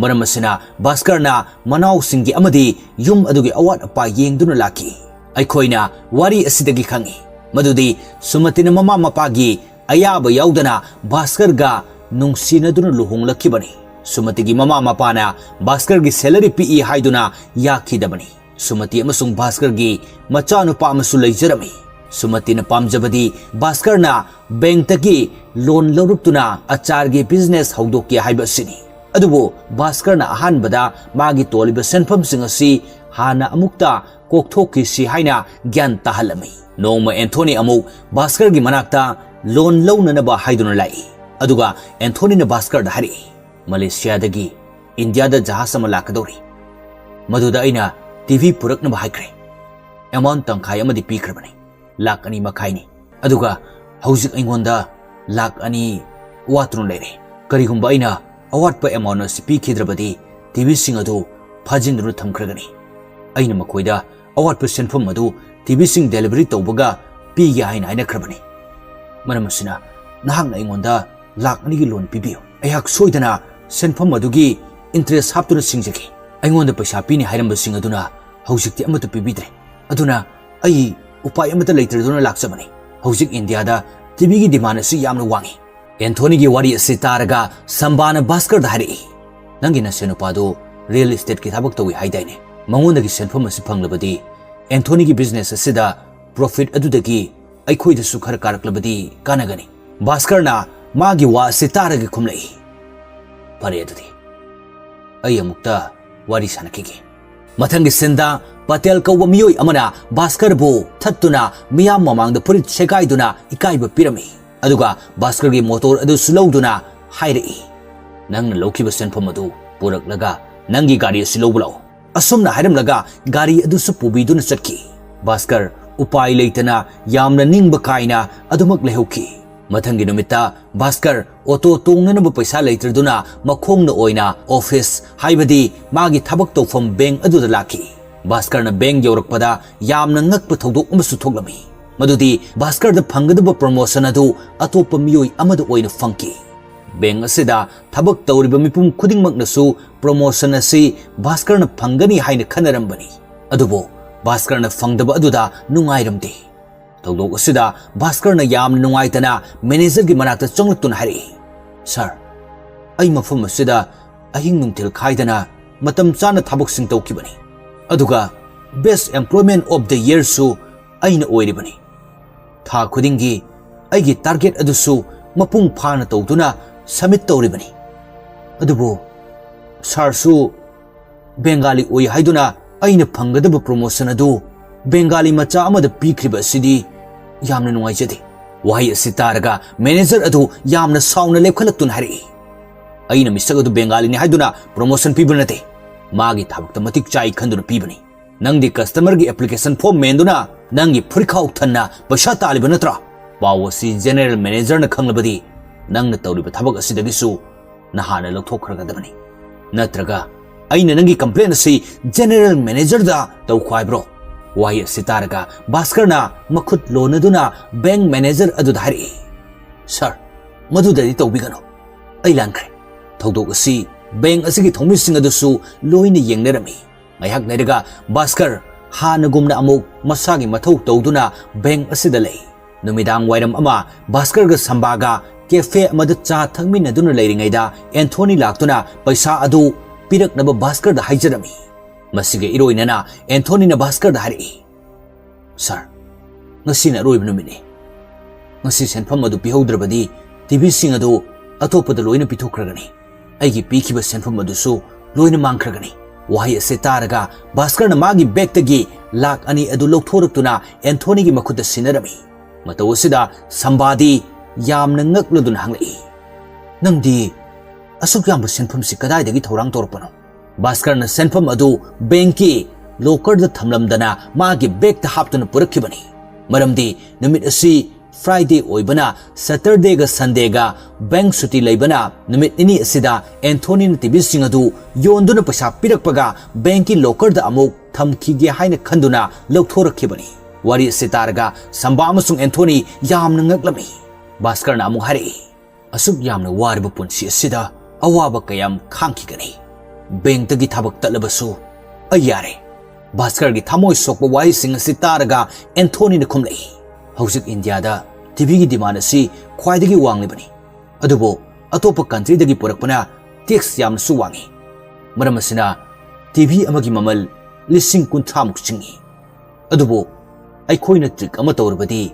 ꯃꯔꯝ ꯑꯁꯤꯅ ꯚꯥꯁꯀꯔꯅ ꯃꯅꯥꯎꯁꯤꯡꯒꯤ ꯑꯃꯗꯤ ꯌꯨꯝ ꯑꯗꯨꯒꯤ ꯑꯋꯥꯠ ꯑꯄꯥ ꯌꯦꯡꯗꯨꯅ ꯂꯥꯛꯈꯤ꯫ ꯑꯩꯈꯣꯏꯅ ꯋꯥꯔꯤ ꯑꯁꯤꯗꯒꯤ ꯈꯪꯏ ꯃꯗꯨꯗꯤ ꯁꯨꯃꯇꯤꯅ ꯃꯃꯥ ꯃꯄꯥꯒꯤ ꯑꯌꯥꯕ ꯌꯥꯎꯗꯅ ꯚꯥꯁꯀꯔꯒ ꯅꯨꯡꯁꯤꯅꯗꯨꯅ ꯂꯨꯍꯣꯡꯂꯛꯈꯤꯕꯅꯤ꯫ ꯁꯨꯃꯇꯤꯒꯤ ꯃꯃꯥ ꯃꯄꯥꯅ ꯚꯥꯁꯀꯔꯒꯤ ꯁꯦꯂꯔꯤ ꯄꯤꯛꯏ ꯍꯥꯏꯗꯨꯅ ꯌꯥꯈꯤꯗꯕꯅꯤ꯫ ꯁꯨꯃꯇꯤ ꯑꯃꯁꯨꯡ ꯚꯥꯁꯀꯔꯒꯤ ꯃꯆꯥꯅꯨꯄꯥ ꯑꯃꯁꯨ ꯂꯩꯖꯔꯝꯃꯤ꯫ ꯁꯨꯃꯇꯤꯅ ꯄꯥꯝꯖꯕꯗꯤ ꯚꯥꯁꯀꯔꯅ ꯕꯦꯡꯛꯇꯒꯤ ꯂꯣꯟ ꯂꯧꯔꯛꯇꯨꯅ ꯑꯆꯥꯔꯒꯤ ꯕꯤꯖꯤꯅꯦꯁ ꯍꯧꯗꯣꯛꯀꯦ ꯍꯥꯏꯕ ꯑꯁꯤꯅꯤ꯫ ꯑꯗꯨꯕꯨ ꯚꯥꯁꯀꯔꯅ ꯑꯍꯥꯟꯕꯗ ꯃꯥꯒꯤ ꯇꯣꯜꯂꯤꯕ ꯁꯦꯟꯐꯝꯁꯤꯡ ꯑꯁꯤ ꯍꯥꯟꯅ ꯑꯃꯨꯛꯇ ꯀꯣꯛꯊꯣꯛꯈꯤꯁꯤ ꯍꯥꯏꯅ ꯒ꯭ꯌꯥꯟ ꯇꯥꯍꯜꯂꯝꯃꯤ꯫ ꯅꯣꯡꯃ ꯑꯦꯟꯊꯣꯅꯤ ꯑꯃꯨꯛ ꯚꯥꯁꯀꯔꯒꯤ ꯃꯅꯥꯛꯇ ꯂꯣꯟ ꯂꯧꯅꯅꯕ ꯍꯥꯏꯗꯨꯅ ꯂꯥꯛꯏ꯫ ꯑꯗꯨꯒ ꯑꯦꯟꯊꯣꯅꯤꯅ ꯚꯥꯁꯀꯔꯗ ꯍꯥꯏꯔꯛꯏ, "ꯃꯂꯦꯁꯤꯌꯥꯗꯒꯤ ꯏꯟꯗꯤꯌꯥꯗ ꯖꯍꯥꯖ ꯑꯃ ꯂꯥꯛꯀꯗꯧꯔꯤ꯫ ꯃꯗꯨꯗ ꯑꯩꯅ ꯇꯤꯚꯤ ꯄꯨꯔꯛꯅꯕ ꯍꯥꯏꯈ꯭ꯔꯦ꯫ ꯑꯦꯃꯥꯎꯟ ꯇꯪꯈꯥꯏ ꯑꯃꯗꯤ ꯄꯤꯈ꯭ꯔꯕꯅꯤ꯫ ꯂꯥꯈ ꯑꯅꯤ ꯃꯈꯥꯏꯅꯤ꯫ ꯑꯗꯨꯒ ꯍꯧꯖꯤꯛ ꯑꯩꯉꯣꯟꯗ ꯂꯥꯈ ꯑꯅꯤ ꯋꯥꯠꯇꯨꯅ ꯂꯩꯔꯦ꯫ ꯀꯔꯤꯒꯨꯝꯕ ꯑꯩꯅ ꯑꯋꯥꯠꯄ ꯑꯦꯃꯥꯎꯟ ꯑꯁꯤ ꯄꯤꯈꯤꯗ꯭ꯔꯕꯗꯤ ꯇꯤꯚꯤꯁꯤꯡ ꯑꯗꯨ ꯐꯥꯖꯤꯟꯗꯨꯅ ꯊꯝꯈ꯭ꯔꯒꯅꯤ꯫ ꯑꯩꯅ ꯃꯈꯣꯏꯗ ꯑꯋꯥꯠꯄ ꯁꯦꯟꯐꯝ ꯑꯗꯨ ꯇꯤꯚꯤꯁꯤꯡ ꯗꯦꯂꯤꯚꯔꯤ ꯇꯧꯕꯒ ꯄꯤꯒꯦ ꯍꯥꯏꯅ ꯍꯥꯏꯅꯈ꯭ꯔꯕꯅꯤ꯫ ꯃꯔꯝ ꯑꯁꯤꯅ ꯅꯍꯥꯛꯅ ꯑꯩꯉꯣꯟꯗ ꯂꯥꯈ ꯑꯅꯤꯒꯤ ꯂꯣꯟ ꯄꯤꯕꯤꯌꯨ"꯫ ꯑꯩꯍꯥꯛ ꯁꯣꯏꯗꯅ ꯁꯦꯟꯐꯝ ꯑꯗꯨꯒꯤ interest ꯍꯥꯞꯇꯨꯅ ꯁꯤꯡꯖꯒꯦ꯫ ꯑꯩꯉꯣꯟꯗ ꯄꯩꯁꯥ ꯄꯤꯅꯤ ꯍꯥꯏꯔꯝꯕꯁꯤꯡ ꯑꯗꯨꯅ ꯍꯧꯖꯤꯛꯇꯤ ꯑꯃꯠꯇ ꯄꯤꯕꯤꯗ꯭ꯔꯦ꯫ ꯑꯗꯨꯅ ꯑꯩ ꯎꯄꯥꯏ ꯑꯃꯠꯇ ꯂꯩꯇ꯭ꯔꯗꯨꯅ ꯂꯥꯛꯆꯕꯅꯤ꯫ ꯍꯧꯖꯤꯛ ꯏꯟꯗꯤꯌꯥꯗ TVꯒꯤ demand ꯑꯁꯤ ꯌꯥꯝꯅ ꯋꯥꯡꯏ꯫ ꯑꯦꯟꯊꯣꯅꯤꯒꯤ ꯋꯥꯔꯤ ꯑꯁꯤ ꯇꯥꯔꯒ ꯁꯝꯕꯥꯅ ꯚꯥꯁꯀꯔꯗ ꯍꯥꯏꯔꯛꯏ, "ꯅꯪꯒꯤ ꯅꯁꯦꯟ ꯅꯨꯄꯥꯗꯨ real estateꯀꯤ ꯊꯕꯛ ꯇꯧꯏ ꯍꯥꯏꯗꯥꯏꯅꯦ? ꯃꯉꯣꯟꯗꯒꯤ ꯁꯦꯟꯐꯝ ꯑꯁꯤ ꯐꯪꯂꯕꯗꯤ ꯑꯦꯟꯊꯣꯅꯤꯒꯤ business ꯑꯁꯤꯗ profit ꯑꯗꯨꯗꯒꯤ ꯑꯩꯈꯣꯏꯗꯁꯨ ꯈꯔ ꯀꯥꯔꯛꯂꯕꯗꯤ ꯀꯥꯟꯅꯒꯅꯤ꯫" ꯚꯥꯁꯀꯔꯅ ꯃꯥꯒꯤ ꯋꯥ ꯑꯁꯤ ꯇꯥꯔꯒ ꯈꯨꯝꯂꯛꯏ, "ꯐꯔꯦ, ꯑꯗꯨꯗꯤ ꯑꯩ ꯑꯃꯨꯛꯇ ꯋꯥꯔꯤ ꯁꯥꯟꯅꯈꯤꯒꯦ꯫" ꯃꯊꯪꯒꯤ ꯁꯤꯟꯗ ꯄꯇꯦꯜ ꯀꯧꯕ ꯃꯤꯑꯣꯏ ꯑꯃꯅ ꯚꯥꯁꯀꯔꯕꯨ ꯊꯠꯇꯨꯅ ꯃꯤꯌꯥꯝ ꯃꯃꯥꯡꯗ ꯐꯨꯔꯤꯠ ꯁꯦꯒꯥꯏꯗꯨꯅ ꯏꯀꯥꯏꯕ ꯄꯤꯔꯝꯃꯤ꯫ ꯑꯗꯨꯒ ꯚꯥꯁꯀꯔꯒꯤ ꯃꯣꯇꯣꯔ ꯑꯗꯨꯁꯨ ꯂꯧꯗꯨꯅ ꯍꯥꯏꯔꯛꯏ, "ꯅꯪꯅ ꯂꯧꯈꯤꯕ ꯁꯦꯟꯐꯝ ꯑꯗꯨ ꯄꯨꯔꯛꯂꯒ ꯅꯪꯒꯤ ꯒꯥꯔꯤ ꯑꯁꯤ ꯂꯧꯕ ꯂꯥꯛꯎ꯫" ꯑꯁꯨꯝꯅ ꯍꯥꯏꯔꯝꯂꯒ ꯒꯥꯔꯤ ꯑꯗꯨꯁꯨ ꯄꯨꯕꯤꯗꯨꯅ ꯆꯠꯈꯤ꯫ ꯚꯥꯁꯀꯔ ꯎꯄꯥꯏ ꯂꯩꯇꯅ ꯌꯥꯝꯅ ꯅꯤꯡꯕ ꯀꯥꯏꯅ ꯑꯗꯨꯃꯛ ꯂꯩꯍꯧꯈꯤ꯫ ꯃꯊꯪꯒꯤ ꯅꯨꯃꯤꯠꯇ ꯚꯥꯁꯀꯔ ꯑꯣꯇꯣ ꯇꯣꯡꯅꯅꯕ ꯄꯩꯁꯥ ꯂꯩꯇ꯭ꯔꯗꯨꯅ ꯃꯈꯣꯡꯅ ꯑꯣꯏꯅ office, ꯍꯥꯏꯕꯗꯤ ꯃꯥꯒꯤ ꯊꯕꯛ ꯇꯧꯐꯝ bank ꯑꯗꯨꯗ ꯂꯥꯛꯈꯤ꯫ ꯚꯥꯁꯀꯔꯅ bank ꯌꯧꯔꯛꯄꯗ ꯌꯥꯝꯅ ꯉꯛꯄ ꯊꯧꯗꯣꯛ ꯑꯃꯁꯨ ꯊꯣꯛꯂꯝꯃꯤ꯫ ꯃꯗꯨꯗꯤ ꯚꯥꯁꯀꯔꯗ ꯐꯪꯒꯗꯕ promotion ꯑꯗꯨ ꯑꯇꯣꯞꯄ ꯃꯤꯑꯣꯏ ꯑꯃꯗ ꯑꯣꯏꯅ ꯐꯪꯈꯤ꯫ Bank ꯑꯁꯤꯗ ꯊꯕꯛ ꯇꯧꯔꯤꯕ ꯃꯤꯄꯨꯝ ꯈꯨꯗꯤꯡꯃꯛꯅꯁꯨ promotion ꯑꯁꯤ ꯚꯥꯁꯀꯔꯅ ꯐꯪꯒꯅꯤ ꯍꯥꯏꯅ ꯈꯟꯅꯔꯝꯕꯅꯤ꯫ ꯑꯗꯨꯕꯨ ꯚꯥꯁꯀꯔꯅ ꯐꯪꯗꯕ ꯑꯗꯨꯗ ꯅꯨꯡꯉꯥꯏꯔꯝꯗꯦ꯫ ꯊꯧꯗꯣꯛ ꯑꯁꯤꯗ ꯚꯥꯁꯀꯔꯅ ꯌꯥꯝꯅ ꯅꯨꯡꯉꯥꯏꯇꯅ managerꯒꯤ ꯃꯅꯥꯛꯇ ꯆꯪꯂꯛꯇꯨꯅ ꯍꯥꯏꯔꯛꯏ, "Sir, ꯑꯩ ꯃꯐꯝ ꯑꯁꯤꯗ ꯑꯍꯤꯡ ꯅꯨꯡꯊꯤꯜ ꯈꯥꯏꯗꯅ ꯃꯇꯝ ꯆꯥꯅ ꯊꯕꯛꯁꯤꯡ ꯇꯧꯈꯤꯕꯅꯤ꯫ ꯑꯗꯨꯒ best employment of the yearꯁꯨ ꯑꯩꯅ ꯑꯣꯏꯔꯤꯕꯅꯤ꯫ ꯊꯥ ꯈꯨꯗꯤꯡꯒꯤ ꯑꯩꯒꯤ target ꯑꯗꯨꯁꯨ ꯃꯄꯨꯡ ꯐꯥꯅ ꯇꯧꯗꯨꯅ submit ꯇꯧꯔꯤꯕꯅꯤ꯫ ꯑꯗꯨꯕꯨ sirꯁꯨ ꯕꯦꯡꯒꯥꯂꯤ ꯑꯣꯏ ꯍꯥꯏꯗꯨꯅ ꯑꯩꯅ ꯐꯪꯒꯗꯕ promotion ꯑꯗꯨ ꯕꯦꯡꯒꯥꯂꯤ ꯃꯆꯥ ꯑꯃꯗ ꯄꯤꯈ꯭ꯔꯤꯕ ꯑꯁꯤꯗꯤ ꯌꯥꯝꯅ ꯅꯨꯡꯉꯥꯏꯖꯗꯦ꯫" ꯋꯥꯍꯩ ꯑꯁꯤ ꯇꯥꯔꯒ manager ꯑꯗꯨ ꯌꯥꯝꯅ ꯁꯥꯎꯅ ꯂꯦꯞꯈꯠꯂꯛꯇꯨꯅ ꯍꯥꯏꯔꯛꯏ, "ꯑꯩꯅ ꯃꯤꯁꯛ ꯑꯗꯨ ꯕꯦꯡꯒꯥꯂꯤꯅꯤ ꯍꯥꯏꯗꯨꯅ promotion ꯄꯤꯕ ꯅꯠꯇꯦ꯫ ꯃꯥꯒꯤ ꯊꯕꯛꯇ ꯃꯇꯤꯛ ꯆꯥꯏ ꯈꯟꯗꯨꯅ ꯄꯤꯕꯅꯤ꯫ ꯅꯪꯗꯤ customerꯒꯤ application form ꯃꯦꯟꯗꯨꯅ ꯅꯪꯒꯤ ꯐꯨꯔꯤꯠꯈꯥꯎ ꯊꯟꯅ ꯄꯩꯁꯥ ꯇꯥꯜꯂꯤꯕ ꯅꯠꯇ꯭ꯔꯥ? ꯄꯥꯎ ꯑꯁꯤ general managerꯅ ꯈꯪꯂꯕꯗꯤ ꯅꯪꯅ ꯇꯧꯔꯤꯕ ꯊꯕꯛ ꯑꯁꯤꯗꯒꯤꯁꯨ ꯅꯍꯥꯟꯅ ꯂꯧꯊꯣꯛꯈ꯭ꯔꯒꯗꯕꯅꯤ꯫ ꯅꯠꯇ꯭ꯔꯒ ꯑꯩꯅ ꯅꯪꯒꯤ complaint ꯑꯁꯤ general managerꯗ ꯇꯧꯈꯣ ꯍꯥꯏꯕ꯭ꯔꯣ?" ꯋꯥꯍꯩ ꯑꯁꯤ ꯇꯥꯔꯒ ꯚꯥꯁꯀꯔꯅ ꯃꯈꯨꯠ ꯂꯣꯟꯅꯗꯨꯅ bank manager ꯑꯗꯨꯗ ꯍꯥꯏꯔꯛꯏ, "Sir, ꯃꯗꯨꯗꯗꯤ ꯇꯧꯕꯤꯒꯅꯨ꯫ ꯑꯩ ꯂꯥꯟꯈ꯭ꯔꯦ꯫ ꯊꯧꯗꯣꯛ ꯑꯁꯤ ꯕꯦꯡꯛ ꯑꯁꯤꯒꯤ ꯊꯧꯃꯤꯁꯤꯡ ꯑꯗꯨꯁꯨ ꯂꯣꯏꯅ ꯌꯦꯡꯅꯔꯝꯃꯤ꯫ ꯉꯥꯏꯍꯥꯛ ꯂꯩꯔꯒ ꯚꯥꯁꯀꯔ ꯍꯥꯟꯅꯒꯨꯝꯅ ꯑꯃꯨꯛ ꯃꯁꯥꯒꯤ ꯃꯊꯧ ꯇꯧꯗꯨꯅ ꯕꯦꯡꯛ ꯑꯁꯤꯗ ꯂꯩ꯫ ꯅꯨꯃꯤꯗꯥꯡ ꯋꯥꯏꯔꯝ ꯑꯃ ꯚꯥꯁꯀꯔꯒ ꯁꯝꯕꯥꯒ ꯀꯦꯐꯦ ꯑꯃꯗ ꯆꯥ ꯊꯛꯃꯤꯟꯅꯗꯨꯅ ꯂꯩꯔꯤꯉꯩꯗ ꯑꯦꯟꯊꯣꯅꯤ ꯂꯥꯛꯇꯨꯅ ꯄꯩꯁꯥ ꯑꯗꯨ ꯄꯤꯔꯛꯅꯕ ꯚꯥꯁꯀꯔꯗ ꯍꯥꯏꯖꯔꯝꯃꯤ꯫ ꯃꯁꯤꯒ ꯏꯔꯣꯏꯅꯅ ꯑꯦꯟꯊꯣꯅꯤꯅ ꯚꯥꯁꯀꯔꯗ ꯍꯥꯏꯔꯛꯏ, "ꯁꯥꯔ, ꯉꯁꯤꯅ ꯑꯔꯣꯏꯕ ꯅꯨꯃꯤꯠꯅꯤ꯫ ꯉꯁꯤ ꯁꯦꯟꯐꯝ ꯑꯗꯨ ꯄꯤꯍꯧꯗ꯭ꯔꯕꯗꯤ ꯇꯤꯚꯤꯁꯤꯡ ꯑꯗꯨ ꯑꯇꯣꯞꯄꯗ ꯂꯣꯏꯅ ꯄꯤꯊꯣꯛꯈ꯭ꯔꯒꯅꯤ꯫ ꯑꯩꯒꯤ ꯄꯤꯈꯤꯕ ꯁꯦꯟꯐꯝ ꯑꯗꯨꯁꯨ ꯂꯣꯏꯅ ꯃꯥꯡꯈ꯭ꯔꯒꯅꯤ꯫" ꯋꯥꯍꯩ ꯑꯁꯤ ꯇꯥꯔꯒ ꯚꯥꯁꯀꯔꯅ ꯃꯥꯒꯤ ꯕꯦꯒꯇꯒꯤ ꯂꯥꯛ ꯑꯅꯤ ꯑꯗꯨ ꯂꯧꯊꯣꯔꯛꯇꯨꯅ ꯑꯦꯟꯊꯣꯅꯤꯒꯤ ꯃꯈꯨꯠꯇ ꯁꯤꯟꯅꯔꯝꯃꯤ꯫ ꯃꯇꯧ ꯑꯁꯤꯗ ꯁꯝꯕꯥꯗꯤ ꯌꯥꯝꯅ ꯉꯛꯂꯗꯨꯅ ꯍꯪꯂꯛꯏ, "ꯅꯪꯗꯤ ꯑꯁꯨꯛ ꯌꯥꯝꯕ ꯁꯦꯟꯐꯝꯁꯤ ꯀꯗꯥꯏꯗꯒꯤ ꯊꯧꯔꯥꯡ ꯇꯧꯔꯛꯄꯅꯣ?" ꯚꯥꯁꯀꯔꯅ ꯁꯦꯟꯐꯝ ꯑꯗꯨ ꯕꯦꯡꯛꯀꯤ ꯂꯣꯀꯔꯗ ꯊꯝꯂꯝꯗꯅ ꯃꯥꯒꯤ ꯕꯦꯒꯇ ꯍꯥꯞꯇꯨꯅ ꯄꯨꯔꯛꯈꯤꯕꯅꯤ꯫ ꯃꯔꯝꯗꯤ ꯅꯨꯃꯤꯠ ꯑꯁꯤ ꯐ꯭ꯔꯥꯏꯗꯦ ꯑꯣꯏꯕꯅ, ꯁꯇꯔꯗꯦꯒ ꯁꯟꯗꯦꯒ ꯕꯦꯡꯛ ꯁꯨꯇꯤ ꯂꯩꯕꯅ, ꯅꯨꯃꯤꯠ ꯅꯤꯅꯤ ꯑꯁꯤꯗ ꯑꯦꯟꯊꯣꯅꯤꯅ ꯇꯤꯚꯤꯁꯤꯡ ꯑꯗꯨ ꯌꯣꯟꯗꯨꯅ ꯄꯩꯁꯥ ꯄꯤꯔꯛꯄꯒ ꯕꯦꯡꯛꯀꯤ ꯂꯣꯀꯔꯗ ꯑꯃꯨꯛ ꯊꯝꯈꯤꯒꯦ ꯍꯥꯏꯅ ꯈꯟꯗꯨꯅ ꯂꯧꯊꯣꯔꯛꯈꯤꯕꯅꯤ꯫ ꯋꯥꯔꯤ ꯑꯁꯤ ꯇꯥꯔꯒ ꯁꯝꯕꯥ ꯑꯃꯁꯨꯡ ꯑꯦꯟꯊꯣꯅꯤ ꯌꯥꯝꯅ ꯉꯛꯂꯝꯃꯤ꯫ ꯚꯥꯁꯀꯔꯅ ꯑꯃꯨꯛ ꯍꯥꯏꯔꯛꯏ, "ꯑꯁꯨꯛ ꯌꯥꯝꯅ ꯋꯥꯔꯕ ꯄꯨꯟꯁꯤ ꯑꯁꯤꯗ ꯑꯋꯥꯕ ꯀꯌꯥꯝ ꯈꯥꯡꯈꯤꯒꯅꯤ? ꯕꯦꯡꯛꯇꯒꯤ ꯊꯕꯛ ꯇꯠꯂꯕꯁꯨ ꯑꯩ ꯌꯥꯔꯦ꯫" ꯚꯥꯁꯀꯔꯒꯤ ꯊꯃꯣꯏ ꯁꯣꯛꯄ ꯋꯥꯍꯩꯁꯤꯡ ꯑꯁꯤ ꯇꯥꯔꯒ ꯑꯦꯟꯊꯣꯅꯤꯅ ꯈꯨꯝꯂꯛꯏ, "ꯍꯧꯖꯤꯛ ꯏꯟꯗꯤꯌꯥꯗ ꯇꯤꯚꯤꯒꯤ ꯗꯤꯃꯥꯟ ꯑꯁꯤ ꯈ꯭ꯋꯥꯏꯗꯒꯤ ꯋꯥꯡꯂꯤꯕꯅꯤ, ꯑꯗꯨꯕꯨ ꯑꯇꯣꯞꯄ ꯀꯟꯇ꯭ꯔꯤꯗꯒꯤ ꯄꯨꯔꯛꯄꯅ ꯇꯦꯛꯁ ꯌꯥꯝꯅꯁꯨ ꯋꯥꯡꯏ꯫ ꯃꯔꯝ ꯑꯁꯤꯅ ꯇꯤꯚꯤ ꯑꯃꯒꯤ ꯃꯃꯜ ꯂꯤꯁꯤꯡ ꯀꯨꯟꯊ꯭ꯔꯥꯃꯨꯛ ꯆꯤꯡꯏ꯫ ꯑꯗꯨꯕꯨ ꯑꯩꯈꯣꯏꯅ ꯇ꯭ꯔꯤꯛ ꯑꯃ ꯇꯧꯔꯕꯗꯤ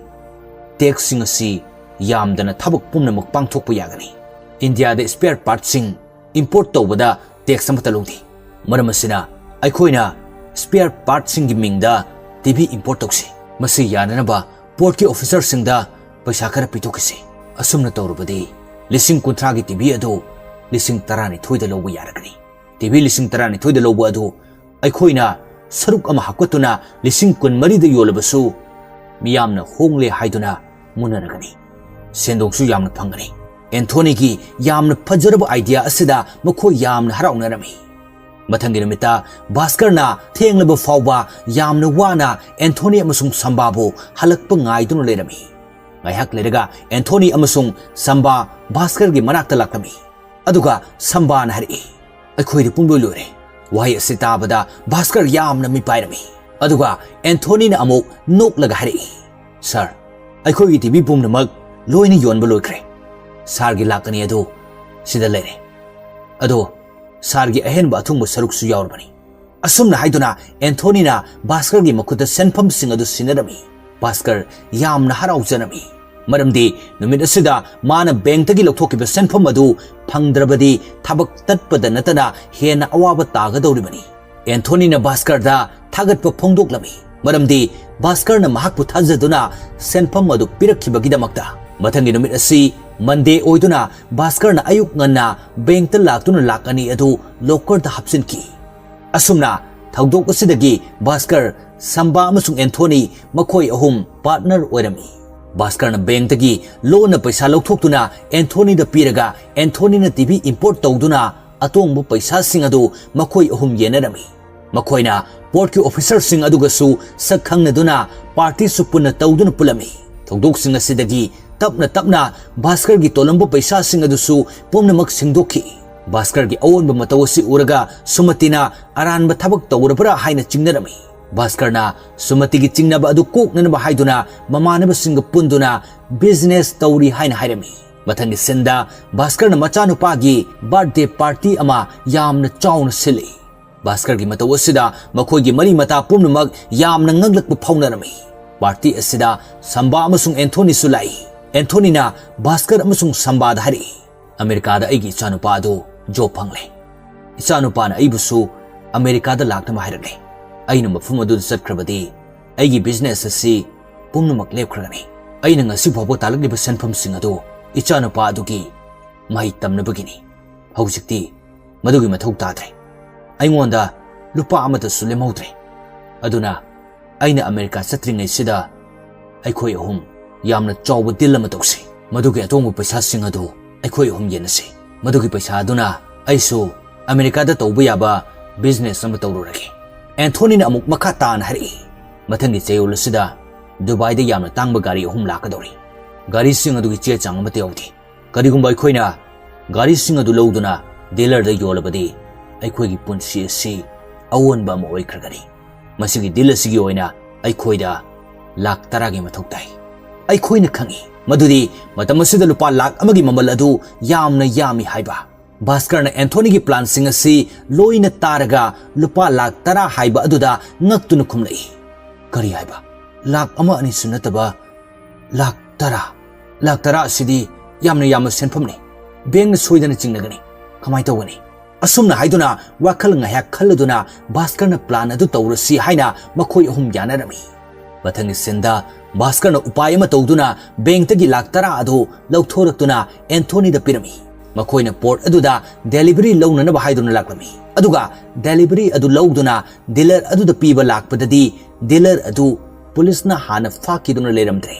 ꯇꯦꯛꯁꯁꯤꯡ ꯑꯁꯤ ꯌꯥꯝꯗꯅ ꯊꯕꯛ ꯄꯨꯝꯅꯃꯛ ꯄꯥꯡꯊꯣꯛꯄ ꯌꯥꯒꯅꯤ꯫ ꯏꯟꯗꯤꯌꯥꯗ ꯁ꯭ꯄꯦꯌꯔ ꯄꯥꯔꯠꯁꯤꯡ ꯏꯝꯄꯣꯔꯠ ꯇꯧꯕꯗ ꯇꯦꯛꯁ ꯑꯃꯠꯇ ꯂꯧꯗꯦ꯫ ꯃꯔꯝ ꯑꯁꯤꯅ ꯑꯩꯈꯣꯏꯅ ꯁ꯭ꯄꯦꯌꯔ ꯄꯥꯔꯠꯁꯤꯡꯒꯤ ꯃꯤꯡꯗ ꯇꯤꯚꯤ ꯏꯝꯄꯣꯔꯠ ꯇꯧꯁꯤ꯫ ꯃꯁꯤ ꯌꯥꯅꯅꯕ ꯄꯣꯔꯠꯀꯤ ꯑꯣꯐꯤꯁꯔꯁꯤꯡꯗ ꯄꯩꯁꯥ ꯈꯔ ꯄꯤꯊꯣꯛꯈꯤꯁꯤ꯫ ꯑꯁꯨꯝꯅ ꯇꯧꯔꯕꯗꯤ ꯂꯤꯁꯤꯡ ꯀꯨꯟꯊ꯭ꯔꯥꯒꯤ ꯇꯤꯚꯤ ꯑꯗꯨ ꯂꯤꯁꯤꯡ ꯇꯔꯥꯅꯤꯊꯣꯏꯗ ꯂꯧꯕ ꯌꯥꯔꯒꯅꯤ꯫ ꯇꯤꯚꯤ ꯂꯤꯁꯤꯡ ꯇꯔꯥꯅꯤꯊꯣꯏꯗ ꯂꯧꯕ ꯑꯗꯨ ꯑꯩꯈꯣꯏꯅ ꯁꯔꯨꯛ ꯑꯃ ꯍꯥꯞꯀꯠꯇꯨꯅ ꯂꯤꯁꯤꯡ ꯀꯨꯟꯃꯔꯤꯗ ꯌꯣꯜꯂꯕꯁꯨ ꯃꯤꯌꯥꯝꯅ ꯍꯣꯡꯂꯦ ꯍꯥꯏꯗꯨꯅ ꯃꯨꯟꯅꯔꯒꯅꯤ꯫ ꯁꯦꯟꯗꯣꯡꯁꯨ ꯌꯥꯝꯅ ꯐꯪꯒꯅꯤ꯫" ꯑꯦꯟꯊꯣꯅꯤꯒꯤ ꯌꯥꯝꯅ ꯐꯖꯔꯕ ꯑꯥꯏꯗꯤꯌꯥ ꯑꯁꯤꯗ ꯃꯈꯣꯏ ꯌꯥꯝꯅ ꯍꯔꯥꯎꯅꯔꯝꯃꯤ꯫ ꯃꯊꯪꯒꯤ ꯅꯨꯃꯤꯠꯇ ꯚꯥꯁꯀꯔꯅ ꯊꯦꯡꯂꯕ ꯐꯥꯎꯕ ꯌꯥꯝꯅ ꯋꯥꯅ ꯑꯦꯟꯊꯣꯅꯤ ꯑꯃꯁꯨꯡ ꯁꯝꯕꯥꯕꯨ ꯍꯜꯂꯛꯄ ꯉꯥꯏꯗꯨꯅ ꯂꯩꯔꯝꯃꯤ꯫ ꯉꯥꯏꯍꯥꯛ ꯂꯩꯔꯒ ꯑꯦꯟꯊꯣꯅꯤ ꯑꯃꯁꯨꯡ ꯁꯝꯕꯥ ꯚꯥꯁꯀꯔꯒꯤ ꯃꯅꯥꯛꯇ ꯂꯥꯛꯂꯝꯃꯤ꯫ ꯑꯗꯨꯒ ꯁꯝꯕꯥꯅ ꯍꯥꯏꯔꯛꯏ, "ꯑꯩꯈꯣꯏꯗꯤ ꯄꯨꯡꯂꯣꯏ ꯂꯣꯏꯔꯦ꯫" ꯋꯥꯍꯩ ꯑꯁꯤ ꯇꯥꯕꯗ ꯚꯥꯁꯀꯔ ꯌꯥꯝꯅ ꯃꯤꯄꯥꯏꯔꯝꯃꯤ꯫ ꯑꯗꯨꯒ ꯑꯦꯟꯊꯣꯅꯤꯅ ꯑꯃꯨꯛ ꯅꯣꯛꯂꯒ ꯍꯥꯏꯔꯛꯏ, "ꯁꯥꯔ, ꯑꯩꯈꯣꯏꯒꯤ ꯇꯤꯚꯤ ꯄꯨꯝꯅꯃꯛ ꯂꯣꯏꯅ ꯌꯣꯟꯕ ꯂꯣꯏꯈ꯭ꯔꯦ꯫ ꯁꯥꯔꯒꯤ ꯂꯥꯛ ꯑꯅꯤ ꯑꯗꯨ ꯁꯤꯗ ꯂꯩꯔꯦ꯫ ꯑꯗꯣ ꯁꯥꯔꯒꯤ ꯑꯍꯦꯟꯕ ꯑꯊꯨꯡꯕ ꯁꯔꯨꯛꯁꯨ ꯌꯥꯎꯔꯕꯅꯤ꯫" ꯑꯁꯨꯝꯅ ꯍꯥꯏꯗꯨꯅ ꯑꯦꯟꯊꯣꯅꯤꯅ ꯚꯥꯁꯀꯔꯒꯤ ꯃꯈꯨꯠꯇ ꯁꯦꯟꯐꯝꯁꯤꯡ ꯑꯗꯨ ꯁꯤꯟꯅꯔꯝꯃꯤ꯫ ꯚꯥꯁꯀꯔ ꯌꯥꯝꯅ ꯍꯔꯥꯎꯖꯔꯝꯃꯤ, ꯃꯔꯝꯗꯤ ꯅꯨꯃꯤꯠ ꯑꯁꯤꯗ ꯃꯥꯅ ꯕꯦꯡꯛꯇꯒꯤ ꯂꯧꯊꯣꯛꯈꯤꯕ ꯁꯦꯟꯐꯝ ꯑꯗꯨ ꯐꯪꯗ꯭ꯔꯕꯗꯤ ꯊꯕꯛ ꯇꯠꯄꯗ ꯅꯠꯇꯅ ꯍꯦꯟꯅ ꯑꯋꯥꯕ ꯇꯥꯒꯗꯧꯔꯤꯕꯅꯤ꯫ ꯑꯦꯟꯊꯣꯅꯤꯅ ꯚꯥꯁꯀꯔꯗ ꯊꯥꯒꯠꯄ ꯐꯣꯡꯗꯣꯛꯂꯝꯃꯤ, ꯃꯔꯝꯗꯤ ꯚꯥꯁꯀꯔꯅ ꯃꯍꯥꯛꯄꯨ ꯊꯥꯖꯗꯨꯅ ꯁꯦꯟꯐꯝ ꯑꯗꯨ ꯄꯤꯔꯛꯈꯤꯕꯒꯤꯗꯃꯛꯇ꯫ ꯃꯊꯪꯒꯤ ꯅꯨꯃꯤꯠ ꯑꯁꯤ ꯃꯟꯗꯦ ꯑꯣꯏꯗꯨꯅ ꯚꯥꯁꯀꯔꯅ ꯑꯌꯨꯛ ꯉꯟꯅ ꯕꯦꯡꯛꯇ ꯂꯥꯛꯇꯨꯅ ꯂꯥꯛ ꯑꯅꯤ ꯑꯗꯨ ꯂꯣꯀꯔꯗ ꯍꯥꯞꯆꯤꯟꯈꯤ꯫ ꯑꯁꯨꯝꯅ ꯊꯧꯗꯣꯛ ꯑꯁꯤꯗꯒꯤ ꯚꯥꯁꯀꯔ, ꯁꯝꯕꯥ ꯑꯃꯁꯨꯡ ꯑꯦꯟꯊꯣꯅꯤ, ꯃꯈꯣꯏ ꯑꯍꯨꯝ ꯄꯥꯔꯠꯅꯔ ꯑꯣꯏꯔꯝꯃꯤ꯫ ꯚꯥꯁꯀꯔꯅ ꯕꯦꯡꯛꯇꯒꯤ ꯂꯣꯟꯅ ꯄꯩꯁꯥ ꯂꯧꯊꯣꯛꯇꯨꯅ ꯑꯦꯟꯊꯣꯅꯤꯗ ꯄꯤꯔꯒ ꯑꯦꯟꯊꯣꯅꯤꯅ ꯇꯤꯚꯤ ꯏꯝꯄꯣꯔꯠ ꯇꯧꯗꯨꯅ ꯑꯇꯣꯡꯕ ꯄꯩꯁꯥꯁꯤꯡ ꯑꯗꯨ ꯃꯈꯣꯏ ꯑꯍꯨꯝ ꯌꯦꯟꯅꯔꯝꯃꯤ꯫ ꯃꯈꯣꯏꯅ ꯄꯣꯔꯠꯀꯤ ꯑꯣꯐꯤꯁꯔꯁꯤꯡ ꯑꯗꯨꯒꯁꯨ ꯁꯛ ꯈꯪꯅꯗꯨꯅ ꯄꯥꯔꯇꯤꯁꯨ ꯄꯨꯟꯅ ꯇꯧꯗꯨꯅ ꯄꯨꯜꯂꯝꯃꯤ꯫ ꯊꯧꯗꯣꯛꯁꯤꯡ ꯑꯁꯤꯗꯒꯤ ꯇꯞꯅ ꯇꯞꯅ ꯚꯥꯁꯀꯔꯒꯤ ꯇꯣꯜꯂꯝꯕ ꯄꯩꯁꯥꯁꯤꯡ ꯑꯗꯨꯁꯨ ꯄꯨꯝꯅꯃꯛ ꯁꯤꯡꯗꯣꯛꯈꯤ꯫ ꯚꯥꯁꯀꯔꯒꯤ ꯑꯑꯣꯟꯕ ꯃꯇꯧ ꯑꯁꯤ ꯎꯔꯒ ꯁꯨꯃꯇꯤꯅ ꯑꯔꯥꯟꯕ ꯊꯕꯛ ꯇꯧꯔꯕ꯭ꯔꯥ ꯍꯥꯏꯅ ꯆꯤꯡꯅꯔꯝꯃꯤ꯫ ꯚꯥꯁꯀꯔꯅ ꯁꯨꯃꯇꯤꯒꯤ ꯆꯤꯡꯅꯕ ꯑꯗꯨ ꯀꯣꯛꯅꯅꯕ ꯍꯥꯏꯗꯨꯅ ꯃꯃꯥꯟꯅꯕꯁꯤꯡꯒ ꯄꯨꯟꯗꯨꯅ ꯕꯤꯖꯤꯅꯦꯁ ꯇꯧꯔꯤ ꯍꯥꯏꯅ ꯍꯥꯏꯔꯝꯃꯤ꯫ ꯃꯊꯪꯒꯤ ꯁꯤꯟꯗ ꯚꯥꯁꯀꯔꯅ ꯃꯆꯥꯅꯨꯄꯥꯒꯤ ꯕꯥꯔꯊꯗꯦ ꯄꯥꯔꯇꯤ ꯑꯃ ꯌꯥꯝꯅ ꯆꯥꯎꯅ ꯁꯤꯜꯂꯤ꯫ ꯚꯥꯁꯀꯔꯒꯤ ꯃꯇꯧ ꯑꯁꯤꯗ ꯃꯈꯣꯏꯒꯤ ꯃꯔꯤ ꯃꯇꯥ ꯄꯨꯝꯅꯃꯛ ꯌꯥꯝꯅ ꯉꯛꯂꯛꯄ ꯐꯥꯎꯅꯔꯝꯃꯤ꯫ ꯄꯥꯔꯇꯤ ꯑꯁꯤꯗ ꯁꯝꯕꯥ ꯑꯃꯁꯨꯡ ꯑꯦꯟꯊꯣꯅꯤꯁꯨ ꯂꯥꯛꯏ꯫ ꯑꯦꯟꯊꯣꯅꯤꯅ ꯚꯥꯁꯀꯔ ꯑꯃꯁꯨꯡ ꯁꯝꯕꯥꯗ ꯍꯥꯏꯔꯛꯏ, "ꯑꯃꯦꯔꯤꯀꯥꯗ ꯑꯩꯒꯤ ꯏꯆꯥꯅꯨꯄꯥ ꯑꯗꯨ ꯖꯣꯕ ꯐꯪꯂꯦ꯫ ꯏꯆꯥꯅꯨꯄꯥꯅ ꯑꯩꯕꯨꯁꯨ ꯑꯃꯦꯔꯤꯀꯥꯗ ꯂꯥꯛꯅꯕ ꯍꯥꯏꯔꯛꯂꯦ꯫ ꯑꯩꯅ ꯃꯐꯝ ꯑꯗꯨꯗ ꯆꯠꯈ꯭ꯔꯕꯗꯤ ꯑꯩꯒꯤ ꯕꯤꯖꯤꯅꯦꯁ ꯑꯁꯤ ꯄꯨꯝꯅꯃꯛ ꯂꯦꯞꯈ꯭ꯔꯒꯅꯤ꯫ ꯑꯩꯅ ꯉꯁꯤ ꯐꯥꯎꯕ ꯇꯥꯜꯂꯛꯂꯤꯕ ꯁꯦꯟꯐꯝꯁꯤꯡ ꯑꯗꯨ ꯏꯆꯥꯅꯨꯄꯥ ꯑꯗꯨꯒꯤ ꯃꯍꯩ ꯇꯝꯅꯕꯒꯤꯅꯤ꯫ ꯍꯧꯖꯤꯛꯇꯤ ꯃꯗꯨꯒꯤ ꯃꯊꯧ ꯇꯥꯗ꯭ꯔꯦ꯫ ꯑꯩꯉꯣꯟꯗ ꯂꯨꯄꯥ ꯑꯃꯠꯇꯁꯨ ꯂꯦꯝꯍꯧꯗ꯭ꯔꯦ꯫ ꯑꯗꯨꯅ ꯑꯩꯅ ꯑꯃꯦꯔꯤꯀꯥ ꯆꯠꯇ꯭ꯔꯤꯉꯩꯁꯤꯗ ꯑꯩꯈꯣꯏ ꯑꯍꯨꯝ ꯌꯥꯝꯅ ꯆꯥꯎꯕ ꯗꯤꯜ ꯑꯃ ꯇꯧꯁꯤ꯫ ꯃꯗꯨꯒꯤ ꯑꯇꯣꯡꯕ ꯄꯩꯁꯥꯁꯤꯡ ꯑꯗꯨ ꯑꯩꯈꯣꯏ ꯑꯍꯨꯝ ꯌꯦꯟꯅꯁꯤ꯫ ꯃꯗꯨꯒꯤ ꯄꯩꯁꯥ ꯑꯗꯨꯅ ꯑꯩꯁꯨ ꯑꯃꯦꯔꯤꯀꯥꯗ ꯇꯧꯕ ꯌꯥꯕ ꯕꯤꯖꯤꯅꯦꯁ ꯑꯃ ꯇꯧꯔꯨꯔꯒꯦ꯫" ꯑꯦꯟꯊꯣꯅꯤꯅ ꯑꯃꯨꯛ ꯃꯈꯥ ꯇꯥꯅ ꯍꯥꯏꯔꯛꯏ, "ꯃꯊꯪꯒꯤ ꯆꯌꯣꯜ ꯑꯁꯤꯗ ꯗꯨꯕꯥꯏꯗ ꯌꯥꯝꯅ ꯇꯥꯡꯕ ꯒꯥꯔꯤ ꯑꯍꯨꯝ ꯂꯥꯛꯀꯗꯧꯔꯤ꯫ ꯒꯥꯔꯤꯁꯤꯡ ꯑꯗꯨꯒꯤ ꯆꯦ ꯆꯥꯡ ꯑꯃꯠꯇ ꯌꯥꯎꯗꯦ꯫ ꯀꯔꯤꯒꯨꯝꯕ ꯑꯩꯈꯣꯏꯅ ꯒꯥꯔꯤꯁꯤꯡ ꯑꯗꯨ ꯂꯧꯗꯨꯅ ꯗꯤꯂꯔꯗ ꯌꯣꯜꯂꯕꯗꯤ ꯑꯩꯈꯣꯏꯒꯤ ꯄꯨꯟꯁꯤ ꯑꯁꯤ ꯑꯑꯣꯟꯕ ꯑꯃ ꯑꯣꯏꯈ꯭ꯔꯒꯅꯤ꯫ ꯃꯁꯤꯒꯤ ꯗꯤꯜ ꯑꯁꯤꯒꯤ ꯑꯣꯏꯅ ꯑꯩꯈꯣꯏꯗ ꯂꯥꯈ ꯇꯔꯥꯒꯤ ꯃꯊꯧ ꯇꯥꯏ꯫ ꯑꯩꯈꯣꯏꯅ ꯈꯪꯏ ꯃꯗꯨꯗꯤ ꯃꯇꯝ ꯑꯁꯤꯗ ꯂꯨꯄꯥ ꯂꯥꯈ ꯑꯃꯒꯤ ꯃꯃꯜ ꯑꯗꯨ ꯌꯥꯝꯅ ꯌꯥꯝꯃꯤ ꯍꯥꯏꯕ꯫ ꯚꯥꯁꯀꯔꯅ ꯑꯦꯟꯊꯣꯅꯤꯒꯤ ꯄ꯭ꯂꯥꯟꯁꯤꯡ ꯑꯁꯤ ꯂꯣꯏꯅ ꯇꯥꯔꯒ ꯂꯨꯄꯥ ꯂꯥꯈ ꯇꯔꯥ ꯍꯥꯏꯕ ꯑꯗꯨꯗ ꯉꯛꯇꯨꯅ ꯈꯨꯝꯂꯛꯏ꯫ "ꯀꯔꯤ ꯍꯥꯏꯕ? ꯂꯥꯈ ꯑꯃ ꯑꯅꯤꯁꯨ ꯅꯠꯇꯕ ꯂꯥꯈ ꯇꯔꯥ? ꯂꯥꯈ ꯇꯔꯥ ꯑꯁꯤꯗꯤ ꯌꯥꯝꯅ ꯌꯥꯝꯕ ꯁꯦꯟꯐꯝꯅꯤ꯫ ꯕꯦꯡꯅ ꯁꯣꯏꯗꯅ ꯆꯤꯡꯅꯒꯅꯤ꯫ ꯀꯃꯥꯏꯅ ꯇꯧꯒꯅꯤ?" ꯑꯁꯨꯝꯅ ꯍꯥꯏꯗꯨꯅ ꯋꯥꯈꯜ ꯉꯥꯏꯍꯥꯛ ꯈꯜꯂꯗꯨꯅ ꯚꯥꯁꯀꯔꯅ ꯄ꯭ꯂꯥꯟ ꯑꯗꯨ ꯇꯧꯔꯁꯤ ꯍꯥꯏꯅ ꯃꯈꯣꯏ ꯑꯍꯨꯝ ꯌꯥꯅꯔꯝꯃꯤ꯫ ꯃꯊꯪꯒꯤ ꯁꯤꯟꯗ ꯚꯥꯁꯀꯔꯅ ꯎꯄꯥꯏ ꯑꯃ ꯇꯧꯗꯨꯅ ꯕꯦꯡꯛꯇꯒꯤ ꯂꯥꯈ ꯇꯔꯥ ꯑꯗꯨ ꯂꯧꯊꯣꯔꯛꯇꯨꯅ ꯑꯦꯟꯊꯣꯅꯤꯗ ꯄꯤꯔꯝꯃꯤ꯫ ꯃꯈꯣꯏꯅ ꯄꯣꯠ ꯑꯗꯨꯗ ꯗꯦꯂꯤꯚꯔꯤ ꯂꯧꯅꯅꯕ ꯍꯥꯏꯗꯨꯅ ꯂꯥꯛꯂꯝꯃꯤ꯫ ꯑꯗꯨꯒ ꯗꯦꯂꯤꯚꯔꯤ ꯑꯗꯨ ꯂꯧꯗꯨꯅ ꯗꯤꯂꯔ ꯑꯗꯨꯗ ꯄꯤꯕ ꯂꯥꯛꯄꯗꯗꯤ ꯗꯤꯂꯔ ꯑꯗꯨ ꯄꯨꯂꯤꯁꯅ ꯍꯥꯟꯅ ꯐꯥꯈꯤꯗꯨꯅ ꯂꯩꯔꯝꯗ꯭ꯔꯦ꯫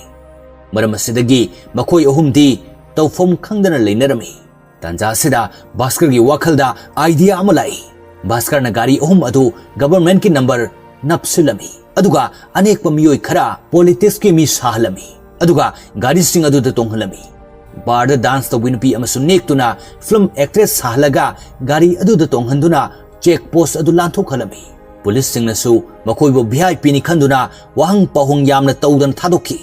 ꯃꯔꯝ ꯑꯁꯤꯗꯒꯤ ꯃꯈꯣꯏ ꯑꯍꯨꯝꯗꯤ ꯇꯧꯐꯝ ꯈꯪꯗꯅ ꯂꯩꯅꯔꯝꯃꯤ꯫ ꯇꯥꯟꯖꯥ ꯑꯁꯤꯗ ꯚꯥꯁꯀꯔꯒꯤ ꯋꯥꯈꯜꯗ ꯑꯥꯏꯗꯤꯌꯥ ꯑꯃ ꯂꯥꯛꯏ꯫ ꯚꯥꯁꯀꯔꯅ ꯒꯥꯔꯤ ꯑꯍꯨꯝ ꯑꯗꯨ ꯒꯚꯔꯟꯃꯦꯟꯠꯀꯤ ꯅꯝꯕꯔ ꯅꯞꯁꯤꯜꯂꯝꯃꯤ꯫ ꯑꯗꯨꯒ ꯑꯅꯦꯛꯄ ꯃꯤꯑꯣꯏ ꯈꯔ ꯄꯣꯂꯤꯇꯤꯛꯁꯀꯤ ꯃꯤ ꯁꯥꯍꯜꯂꯝꯃꯤ꯫ ꯑꯗꯨꯒ ꯒꯥꯔꯤꯁꯤꯡ ꯑꯗꯨꯗ ꯇꯣꯡꯍꯜꯂꯝꯃꯤ꯫ ꯕꯥꯔꯗ ꯗꯥꯟꯁ ꯇꯧꯕꯤ ꯅꯨꯄꯤ ꯑꯃꯁꯨ ꯅꯦꯛꯇꯨꯅ ꯐꯤꯂꯝ ꯑꯦꯛꯇ꯭ꯔꯦꯁ ꯁꯥꯍꯜꯂꯒ ꯒꯥꯔꯤ ꯑꯗꯨꯗ ꯇꯣꯡꯍꯟꯗꯨꯅ ꯆꯦꯛ ꯄꯣꯁ ꯑꯗꯨ ꯂꯥꯟꯊꯣꯛꯍꯜꯂꯝꯃꯤ꯫ ꯄꯨꯂꯤꯁꯁꯤꯡꯅꯁꯨ ꯃꯈꯣꯏꯕꯨ ꯚꯤ ꯑꯥꯏ ꯄꯤꯅꯤ ꯈꯟꯗꯨꯅ ꯋꯥꯍꯪ ꯄꯥꯎꯍꯪ ꯌꯥꯝꯅ ꯇꯧꯗꯅ ꯊꯥꯗꯣꯛꯈꯤ꯫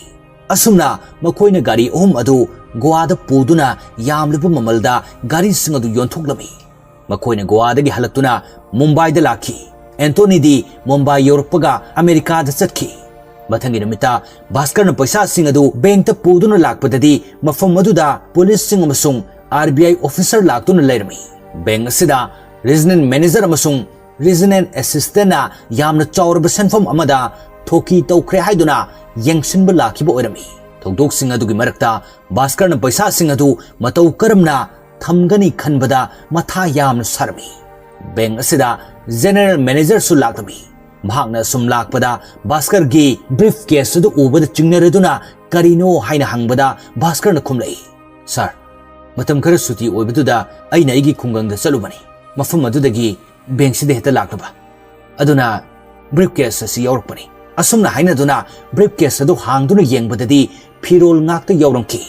ꯑꯁꯨꯝꯅ ꯃꯈꯣꯏꯅ ꯒꯥꯔꯤ ꯑꯍꯨꯝ ꯑꯗꯨ ꯒꯣꯋꯥꯗ ꯄꯨꯗꯨꯅ ꯌꯥꯝꯂꯕ ꯃꯃꯜꯗ ꯒꯥꯔꯤꯁꯤꯡ ꯑꯗꯨ ꯌꯣꯟꯊꯣꯛꯂꯝꯃꯤ꯫ ꯃꯈꯣꯏꯅ ꯒꯣꯋꯥꯗꯒꯤ ꯍꯜꯂꯛꯇꯨꯅ ꯃꯨꯝꯕꯥꯏꯗ ꯂꯥꯛꯈꯤ꯫ ꯑꯦꯟꯊꯣꯅꯤꯗꯤ ꯃꯨꯝꯕꯥꯏ ꯌꯧꯔꯛꯄꯒ ꯑꯃꯦꯔꯤꯀꯥꯗ ꯆꯠꯈꯤ꯫ ꯃꯊꯪꯒꯤ ꯅꯨꯃꯤꯠꯇ ꯚꯥꯁꯀꯔꯅ ꯄꯩꯁꯥꯁꯤꯡ ꯑꯗꯨ ꯕꯦꯡꯛꯇ ꯄꯨꯗꯨꯅ ꯂꯥꯛꯄꯗꯗꯤ ꯃꯐꯝ ꯑꯗꯨꯗ ꯄꯨꯂꯤꯁꯁꯤꯡ ꯑꯃꯁꯨꯡ ꯑꯥꯔ ꯕꯤ ꯑꯥꯏ ꯑꯣꯐꯤꯁꯔ ꯂꯥꯛꯇꯨꯅ ꯂꯩꯔꯝꯃꯤ꯫ ꯕꯦꯡꯛ ꯑꯁꯤꯗ ꯔꯤꯖꯅꯦꯜ ꯃꯦꯅꯦꯖꯔ ꯑꯃꯁꯨꯡ ꯔꯤꯖꯅꯦꯜ ꯑꯦꯁꯤꯁꯇꯦꯟꯠꯅ ꯌꯥꯝꯅ ꯆꯥꯎꯔꯕ ꯁꯦꯟꯐꯝ ꯑꯃꯗ ꯊꯣꯛꯀꯤ ꯇꯧꯈ꯭ꯔꯦ ꯍꯥꯏꯗꯨꯅ ꯌꯦꯡꯁꯤꯟꯕ ꯂꯥꯛꯈꯤꯕ ꯑꯣꯏꯔꯝꯃꯤ꯫ ꯊꯧꯗꯣꯛꯁꯤꯡ ꯑꯗꯨꯒꯤ ꯃꯔꯛꯇ ꯚꯥꯁꯀꯔꯅ ꯄꯩꯁꯥꯁꯤꯡ ꯑꯗꯨ ꯃꯇꯧ ꯀꯔꯝꯅ ꯊꯝꯒꯅꯤ ꯈꯟꯕꯗ ꯃꯊꯥ ꯌꯥꯝꯅ ꯁꯥꯔꯝꯃꯤ꯫ ꯕꯦꯡꯛ ꯑꯁꯤꯗ ꯖꯦꯅꯔꯦꯜ ꯃꯦꯅꯦꯖꯔꯁꯨ ꯂꯥꯛꯂꯝꯃꯤ꯫ ꯃꯍꯥꯛꯅ ꯑꯁꯨꯝ ꯂꯥꯛꯄꯗ ꯚꯥꯁꯀꯔꯒꯤ ꯕ꯭ꯔꯤꯐ ꯀꯦꯁ ꯑꯗꯨ ꯎꯕꯗ ꯆꯤꯡꯅꯔꯗꯨꯅ ꯀꯔꯤꯅꯣ ꯍꯥꯏꯅ ꯍꯪꯕꯗ ꯚꯥꯁꯀꯔꯅ ꯈꯨꯝꯂꯛꯏ, "ꯁꯥꯔ, ꯃꯇꯝ ꯈꯔ ꯁꯨꯇꯤ ꯑꯣꯏꯕꯗꯨꯗ ꯑꯩꯅ ꯑꯩꯒꯤ ꯈꯨꯡꯒꯪꯗ ꯆꯠꯂꯨꯕꯅꯤ꯫ ꯃꯐꯝ ꯑꯗꯨꯗꯒꯤ ꯕꯦꯡꯛꯁꯤꯗ ꯍꯦꯛꯇ ꯂꯥꯛꯂꯕ꯫ ꯑꯗꯨꯅ ꯕ꯭ꯔꯤꯐ ꯀꯦꯁ ꯑꯁꯤ ꯌꯥꯎꯔꯛꯄꯅꯤ꯫" ꯑꯁꯨꯝꯅ ꯍꯥꯏꯅꯗꯨꯅ ꯕ꯭ꯔꯤꯐ ꯀꯦꯁ ꯑꯗꯨ ꯍꯥꯡꯗꯨꯅ ꯌꯦꯡꯕꯗꯗꯤ ꯐꯤꯔꯣꯜ ꯉꯥꯛꯇ ꯌꯥꯎꯔꯝꯈꯤ꯫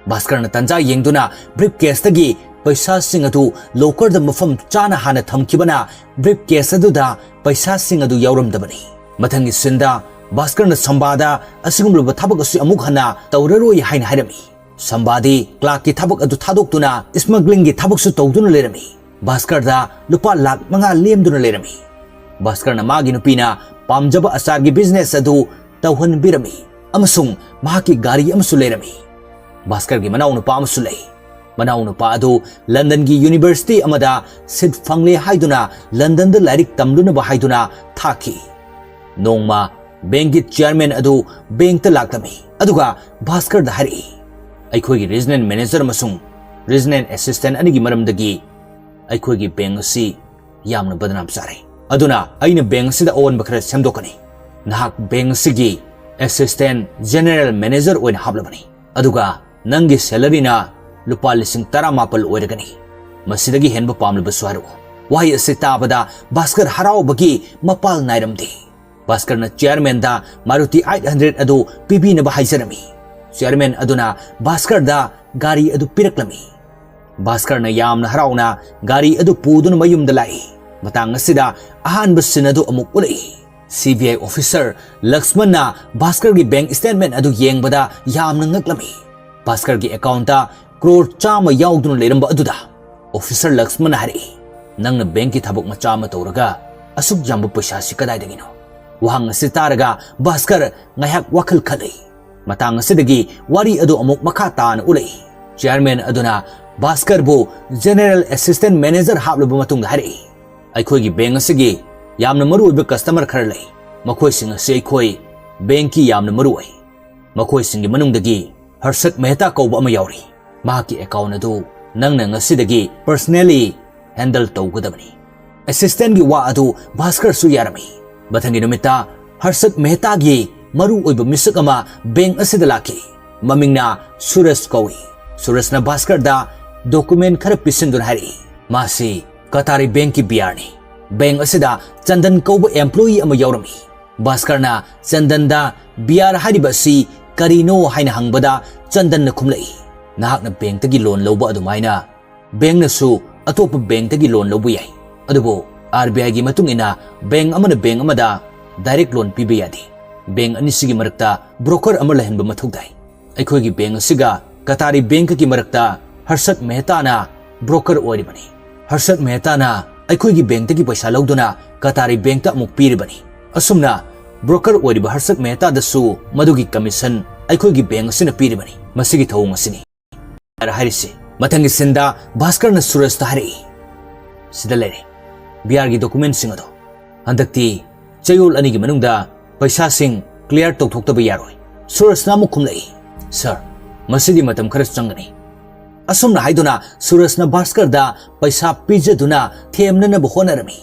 ꯚꯥꯁꯀꯔꯅ ꯇꯟꯖꯥ ꯌꯦꯡꯗꯨꯅ ꯕ꯭ꯔꯤꯐ ꯀꯦꯁꯇꯒꯤ ꯄꯩꯁꯥꯁꯤꯡ ꯑꯗꯨ ꯂꯣꯀꯔꯗ ꯃꯐꯝ ꯆꯥꯅ ꯍꯥꯟꯅ ꯊꯝꯈꯤꯕꯅ ꯕ꯭ꯔꯤꯐ ꯀꯦꯁ ꯑꯗꯨꯗ ꯄꯩꯁꯥꯁꯤꯡ ꯑꯗꯨ ꯌꯥꯎꯔꯝꯗꯕꯅꯤ꯫ ꯃꯊꯪꯒꯤ ꯁꯤꯟꯗ ꯚꯥꯁꯀꯔꯅ ꯁꯝꯕꯥꯗ ꯑꯁꯤꯒꯨꯝꯂꯕ ꯊꯕꯛ ꯑꯁꯤ ꯑꯃꯨꯛ ꯍꯟꯅ ꯇꯧꯔꯔꯣꯏ ꯍꯥꯏꯅ ꯍꯥꯏꯔꯝꯃꯤ꯫ ꯁꯝꯕꯥꯗꯤ ꯀ꯭ꯂꯥꯔꯛꯀꯤ ꯊꯕꯛ ꯑꯗꯨ ꯊꯥꯗꯣꯛꯇꯨꯅ ꯁ꯭ꯃꯒ꯭ꯂꯤꯡꯒꯤ ꯊꯕꯛꯁꯨ ꯇꯧꯗꯨꯅ ꯂꯩꯔꯝꯃꯤ꯫ ꯚꯥꯁꯀꯔꯗ ꯂꯨꯄꯥ ꯂꯥꯈ ꯃꯉꯥ ꯂꯦꯝꯗꯨꯅ ꯂꯩꯔꯝꯃꯤ꯫ ꯚꯥꯁꯀꯔꯅ ꯃꯥꯒꯤ ꯅꯨꯄꯤꯅ ꯄꯥꯝꯖꯕ ꯑꯆꯥꯔꯒꯤ ꯕꯤꯖꯤꯅꯦꯁ ꯑꯗꯨ ꯇꯧꯍꯟꯕꯤꯔꯝꯃꯤ ꯑꯃꯁꯨꯡ ꯃꯍꯥꯛꯀꯤ ꯒꯥꯔꯤ ꯑꯃꯁꯨ ꯂꯩꯔꯝꯃꯤ꯫ ꯚꯥꯁꯀꯔꯒꯤ ꯃꯅꯥꯎꯅꯨꯄꯥ ꯑꯃꯁꯨ ꯂꯩ꯫ ꯃꯅꯥꯎꯅꯨꯄꯥ ꯑꯗꯨ ꯂꯟꯗꯟꯒꯤ ꯌꯨꯅꯤꯚꯔꯁꯤꯇꯤ ꯑꯃꯗ ꯁꯤꯠ ꯐꯪꯂꯦ ꯍꯥꯏꯗꯨꯅ ꯂꯟꯗꯟꯗ ꯂꯥꯏꯔꯤꯛ ꯇꯝꯂꯨꯅꯕ ꯍꯥꯏꯗꯨꯅ ꯊꯥꯈꯤ꯫ ꯅꯣꯡꯃ ꯕꯦꯡꯛꯀꯤ ꯆꯤꯌꯔꯃꯦꯟ ꯑꯗꯨ ꯕꯦꯡꯛꯇ ꯂꯥꯛꯂꯝꯃꯤ, ꯑꯗꯨꯒ ꯚꯥꯁꯀꯔꯗ ꯍꯥꯏꯔꯛꯏ, "ꯑꯩꯈꯣꯏꯒꯤ ꯔꯤꯖꯅꯦꯜ ꯃꯦꯅꯦꯖꯔ ꯑꯃꯁꯨꯡ ꯔꯤꯖꯅꯦꯜ ꯑꯦꯁꯤꯁꯇꯦꯟꯠ ꯑꯅꯤꯒꯤ ꯃꯔꯝꯗꯒꯤ ꯑꯩꯈꯣꯏꯒꯤ ꯕꯦꯡꯛ ꯑꯁꯤ ꯌꯥꯝꯅ ꯕꯗꯅꯥꯝ ꯆꯥꯔꯦ꯫ ꯑꯗꯨꯅ ꯑꯩꯅ ꯕꯦꯡꯛ ꯑꯁꯤꯗ ꯑꯑꯣꯟꯕ ꯈꯔ ꯁꯦꯝꯗꯣꯛꯀꯅꯤ꯫ ꯅꯍꯥꯛ ꯕꯦꯡꯛ ꯑꯁꯤꯒꯤ ꯑꯦꯁꯤꯁꯇꯦꯟꯠ ꯖꯦꯅꯔꯦꯜ ꯃꯦꯅꯦꯖꯔ ꯑꯣꯏꯅ ꯍꯥꯞꯂꯕꯅꯤ꯫ ꯑꯗꯨꯒ ꯅꯪꯒꯤ ꯁꯦꯂꯔꯤꯅ ꯂꯨꯄꯥ ꯂꯤꯁꯤꯡ ꯇꯔꯥꯃꯥꯄꯜ ꯑꯣꯏꯔꯒꯅꯤ꯫ ꯃꯁꯤꯗꯒꯤ ꯍꯦꯟꯕ ꯄꯥꯝꯂꯕꯁꯨ ꯍꯥꯏꯔꯛꯎ꯫" ꯋꯥꯍꯩ ꯑꯁꯤ ꯇꯥꯕꯗ ꯚꯥꯁꯀꯔ ꯍꯔꯥꯎꯕꯒꯤ ꯃꯄꯥꯜ ꯅꯥꯏꯔꯝꯗꯦ꯫ ꯚꯥꯁꯀꯔꯅ ꯆꯤꯌꯔꯃꯦꯟꯗ ꯃꯥꯔꯨꯇꯤ ꯑꯩꯠ ꯍꯟꯗ꯭ꯔꯦꯗ ꯑꯗꯨ ꯄꯤꯕꯤꯅꯕ ꯍꯥꯏꯖꯔꯝꯃꯤ꯫ ꯆꯤꯌꯔꯃꯦꯟ ꯑꯗꯨꯅ ꯚꯥꯁꯀꯔꯗ ꯒꯥꯔꯤ ꯑꯗꯨ ꯄꯤꯔꯛꯂꯝꯃꯤ꯫ ꯚꯥꯁꯀꯔꯅ ꯌꯥꯝꯅ ꯍꯔꯥꯎꯅ ꯒꯥꯔꯤ ꯑꯗꯨ ꯄꯨꯗꯨꯅ ꯃꯌꯨꯝꯗ ꯂꯥꯛꯏ꯫ ꯃꯇꯥꯡ ꯑꯁꯤꯗ ꯑꯍꯥꯟꯕ ꯁꯤꯟ ꯑꯗꯨ ꯑꯃꯨꯛ ꯎꯠꯂꯛꯏ꯫ ꯁꯤ ꯕꯤ ꯑꯥꯏ ꯑꯣꯐꯤꯁꯔ ꯂꯛꯁꯃꯟꯅ ꯚꯥꯁꯀꯔꯒꯤ ꯕꯦꯡꯛ ꯁ꯭ꯇꯦꯠꯃꯦꯟꯠ ꯑꯗꯨ ꯌꯦꯡꯕꯗ ꯌꯥꯝꯅ ꯉꯛꯂꯝꯃꯤ꯫ ꯚꯥꯁꯀꯔꯒꯤ ꯑꯦꯀꯥꯎꯟꯠꯇ ꯀ꯭ꯔꯣꯔ ꯆꯥꯝꯃ ꯌꯥꯎꯗꯨꯅ ꯂꯩꯔꯝꯕ ꯑꯗꯨꯗ ꯑꯣꯐꯤꯁꯔ ꯂꯛꯁꯃꯟꯅ ꯍꯥꯏꯔꯛꯏ, "ꯅꯪꯅ ꯕꯦꯡꯛꯀꯤ ꯊꯕꯛ ꯃꯆꯥ ꯑꯃ ꯇꯧꯔꯒ ꯑꯁꯨꯛ ꯌꯥꯝꯕ ꯄꯩꯁꯥꯁꯤ ꯀꯗꯥꯏꯗꯒꯤꯅꯣ?" ꯋꯥꯍꯪ ꯑꯁꯤ ꯇꯥꯔꯒ ꯚꯥꯁꯀꯔ ꯉꯥꯏꯍꯥꯛ ꯋꯥꯈꯜ ꯈꯜꯂꯤ꯫ ꯃꯇꯥꯡ ꯑꯁꯤꯗꯒꯤ ꯋꯥꯔꯤ ꯑꯗꯨ ꯑꯃꯨꯛ ꯃꯈꯥ ꯇꯥꯅ ꯎꯠꯂꯛꯏ꯫ ꯆꯤꯌꯔꯃꯦꯟ ꯑꯗꯨꯅ ꯚꯥꯁꯀꯔꯕꯨ ꯖꯦꯅꯔꯦꯜ ꯑꯦꯁꯤꯁꯇꯦꯟꯠ ꯃꯦꯅꯦꯖꯔ ꯍꯥꯞꯂꯕ ꯃꯇꯨꯡꯗ ꯍꯥꯏꯔꯛꯏ, "ꯑꯩꯈꯣꯏꯒꯤ ꯕꯦꯡꯛ ꯑꯁꯤꯒꯤ ꯌꯥꯝꯅ ꯃꯔꯨꯑꯣꯏꯕ ꯀꯁꯇꯃꯔ ꯈꯔ ꯂꯩ꯫ ꯃꯈꯣꯏꯁꯤꯡ ꯑꯁꯤ ꯑꯩꯈꯣꯏ ꯕꯦꯡꯛꯀꯤ ꯌꯥꯝꯅ ꯃꯔꯨꯑꯣꯏ꯫ ꯃꯈꯣꯏꯁꯤꯡꯒꯤ ꯃꯅꯨꯡꯗꯒꯤ ꯍꯔꯁꯠ ꯃꯦꯍꯇꯥ ꯀꯧꯕ ꯑꯃ ꯌꯥꯎꯔꯤ꯫ ꯃꯍꯥꯛꯀꯤ ꯑꯦꯀꯥꯎꯟꯠ ꯑꯗꯨ ꯅꯪꯅ ꯉꯁꯤꯗꯒꯤ ꯄꯔꯁꯅꯦꯂꯤ ꯍꯦꯟꯗꯜ ꯇꯧꯒꯗꯕꯅꯤ꯫" ꯑꯦꯁꯤꯁꯇꯦꯟꯠꯀꯤ ꯋꯥ ꯑꯗꯨ ꯚꯥꯁꯀꯔꯁꯨ ꯌꯥꯔꯝꯃꯤ꯫ ꯃꯊꯪꯒꯤ ꯅꯨꯃꯤꯠꯇ ꯍꯔꯁꯠ ꯃꯦꯍꯇꯥꯒꯤ ꯃꯔꯨꯑꯣꯏꯕ ꯃꯤꯁꯛ ꯑꯃ ꯕꯦꯡꯛ ꯑꯁꯤꯗ ꯂꯥꯛꯈꯤ꯫ ꯃꯃꯤꯡꯅ ꯁꯨꯔꯖ ꯀꯧꯏ꯫ ꯁꯨꯔꯖꯅ ꯚꯥꯁꯀꯔꯗ ꯗꯣꯀꯨꯃꯦꯟꯠ ꯈꯔ ꯄꯤꯁꯤꯟꯗꯨꯅ ꯍꯥꯏꯔꯛꯏ, ꯃꯥꯁꯤ ꯀꯇꯥꯔꯤ ꯕꯦꯡꯛꯀꯤ ꯕꯤ ꯑꯥꯔꯅꯤ꯫ ꯕꯦꯡꯛ ꯑꯁꯤꯗ ꯆꯟꯗꯟ ꯀꯧꯕ ꯑꯦꯝꯄ꯭ꯂꯣꯌꯤ ꯑꯃ ꯌꯥꯎꯔꯝꯃꯤ꯫ ꯚꯥꯁꯀꯔꯅ ꯆꯟꯗꯟꯗ ꯕꯤ ꯑꯥꯔ ꯍꯥꯏꯔꯤꯕ ꯑꯁꯤ ꯀꯔꯤꯅꯣ ꯍꯥꯏꯅ ꯍꯪꯕꯗ ꯆꯟꯗꯟꯅ ꯈꯨꯝꯂꯛꯏ, "ꯅꯍꯥꯛꯅ ꯕꯦꯡꯛꯇꯒꯤ ꯂꯣꯟ ꯂꯧꯕ ꯑꯗꯨꯃꯥꯏꯅ ꯕꯦꯡꯛꯅꯁꯨ ꯑꯇꯣꯞꯄ ꯕꯦꯡꯛꯇꯒꯤ ꯂꯣꯟ ꯂꯧꯕ ꯌꯥꯏ꯫ ꯑꯗꯨꯕꯨ ꯑꯥꯔ ꯕꯤ ꯑꯥꯏꯒꯤ ꯃꯇꯨꯡ ꯏꯟꯅ ꯕꯦꯡꯛ ꯑꯃꯅ ꯕꯦꯡꯛ ꯑꯃꯗ ꯗꯥꯏꯔꯦꯛ ꯂꯣꯟ ꯄꯤꯕ ꯌꯥꯗꯦ꯫ ꯕꯦꯡꯛ ꯑꯅꯤꯁꯤꯒꯤ ꯃꯔꯛꯇ ꯕ꯭ꯔꯣꯀꯔ ꯑꯃ ꯂꯩꯍꯟꯕ ꯃꯊꯧ ꯇꯥꯏ꯫ ꯑꯩꯈꯣꯏꯒꯤ ꯕꯦꯡꯛ ꯑꯁꯤꯒ ꯀꯇꯥꯔꯤ ꯕꯦꯡꯛꯀꯒꯤ ꯃꯔꯛꯇ ꯍꯔꯁꯠ ꯃꯦꯍꯇꯥꯅ ꯕ꯭ꯔꯣꯀꯔ ꯑꯣꯏꯔꯤꯕꯅꯤ꯫ ꯍꯔꯁꯠ ꯃꯦꯍꯇꯥꯅ ꯑꯩꯈꯣꯏꯒꯤ ꯕꯦꯡꯛꯇꯒꯤ ꯄꯩꯁꯥ ꯂꯧꯗꯨꯅ ꯀꯇꯥꯔꯤ ꯕꯦꯡꯛꯇ ꯑꯃꯨꯛ ꯄꯤꯔꯤꯕꯅꯤ꯫ ꯑꯁꯨꯝꯅ ꯕ꯭ꯔꯣꯀꯔ ꯑꯣꯏꯔꯤꯕ ꯍꯔꯁꯠ ꯃꯦꯍꯇꯥꯗꯁꯨ ꯃꯗꯨꯒꯤ ꯀꯃꯤꯁꯟ ꯑꯩꯈꯣꯏꯒꯤ ꯕꯦꯡꯛ ꯑꯁꯤꯅ ꯄꯤꯔꯤꯕꯅꯤ꯫ ꯃꯁꯤꯒꯤ ꯊꯧꯑꯣꯡ ꯑꯁꯤꯅꯤ" ꯍꯥꯏꯔꯤꯁꯤ꯫ ꯃꯊꯪꯒꯤ ꯁꯤꯟꯗ ꯚꯥꯁꯀꯔꯅ ꯁꯨꯔꯖꯇ ꯍꯥꯏꯔꯛꯏ, "ꯁꯤꯗ ꯂꯩꯔꯦ ꯕꯤꯌꯥꯔꯒꯤ ꯗꯣꯀꯨꯃꯦꯟꯁꯤꯡ ꯑꯗꯣ꯫ ꯍꯟꯗꯛꯇꯤ ꯆꯌꯣꯜ ꯑꯅꯤꯒꯤ ꯃꯅꯨꯡꯗ ꯄꯩꯁꯥꯁꯤꯡ ꯀ꯭ꯂꯤꯌꯥꯔ ꯇꯧꯊꯣꯛꯇꯕ ꯌꯥꯔꯣꯏ꯫" ꯁꯨꯔꯖꯅ ꯑꯃꯨꯛ ꯈꯨꯝꯂꯛꯏ, "ꯁꯥꯔ, ꯃꯁꯤꯗꯤ ꯃꯇꯝ ꯈꯔ ꯆꯪꯒꯅꯤ꯫" ꯑꯁꯨꯝꯅ ꯍꯥꯏꯗꯨꯅ ꯁꯨꯔꯖꯅ ꯚꯥꯁꯀꯔꯗ ꯄꯩꯁꯥ ꯄꯤꯖꯗꯨꯅ ꯊꯦꯝꯅꯅꯕ ꯍꯣꯠꯅꯔꯝꯃꯤ꯫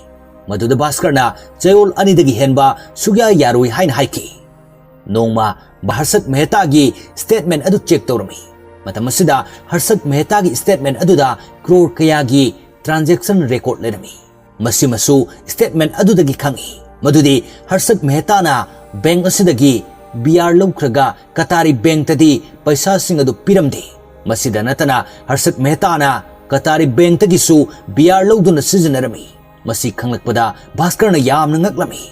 ꯃꯗꯨꯗ ꯚꯥꯁꯀꯔꯅ ꯆꯌꯣꯜ ꯑꯅꯤꯗꯒꯤ ꯍꯦꯟꯕ ꯁꯨꯛꯌꯥ ꯌꯥꯔꯣꯏ ꯍꯥꯏꯅ ꯍꯥꯏꯈꯤ꯫ ꯅꯣꯡꯃ ꯍꯔꯁꯠ ꯃꯦꯍꯇꯥꯒꯤ ꯁ꯭ꯇꯦꯠꯃꯦꯟ ꯑꯗꯨ ꯆꯦꯛ ꯇꯧꯔꯝꯃꯤ꯫ ꯃꯇꯝ ꯑꯁꯤꯗ ꯍꯔꯁꯠ ꯃꯦꯍꯇꯥꯒꯤ ꯁ꯭ꯇꯦꯠꯃꯦꯟ ꯑꯗꯨꯗ ꯀ꯭ꯔꯣꯔ ꯀꯌꯥꯒꯤ ꯇ꯭ꯔꯥꯟꯖꯦꯛꯁꯟ ꯔꯦꯀꯣꯔꯗ ꯂꯩꯔꯝꯃꯤ꯫ ꯃꯁꯤꯃꯁꯨ ꯁ꯭ꯇꯦꯠꯃꯦꯟ ꯑꯗꯨꯗꯒꯤ ꯈꯪꯏ ꯃꯗꯨꯗꯤ ꯍꯔꯁꯠ ꯃꯦꯍꯇꯥꯅ ꯕꯦꯡꯛ ꯑꯁꯤꯗꯒꯤ ꯕꯤꯌꯥꯔ ꯂꯧꯈ꯭ꯔꯒ ꯀꯇꯥꯔꯤ ꯕꯦꯡꯛꯇꯗꯤ ꯄꯩꯁꯥꯁꯤꯡ ꯑꯗꯨ ꯄꯤꯔꯝꯗꯦ꯫ ꯃꯁꯤꯗ ꯅꯠꯇꯅ ꯍꯔꯁꯠ ꯃꯦꯍꯇꯥꯅ ꯀꯇꯥꯔꯤ ꯕꯦꯡꯛꯇꯒꯤꯁꯨ ꯕꯤꯌꯥꯔ ꯂꯧꯗꯨꯅ ꯁꯤꯖꯤꯟꯅꯔꯝꯃꯤ꯫ ꯃꯁꯤ ꯈꯪꯂꯛꯄꯗ ꯚꯥꯁꯀꯔꯅ ꯌꯥꯝꯅ ꯉꯛꯂꯝꯃꯤ꯫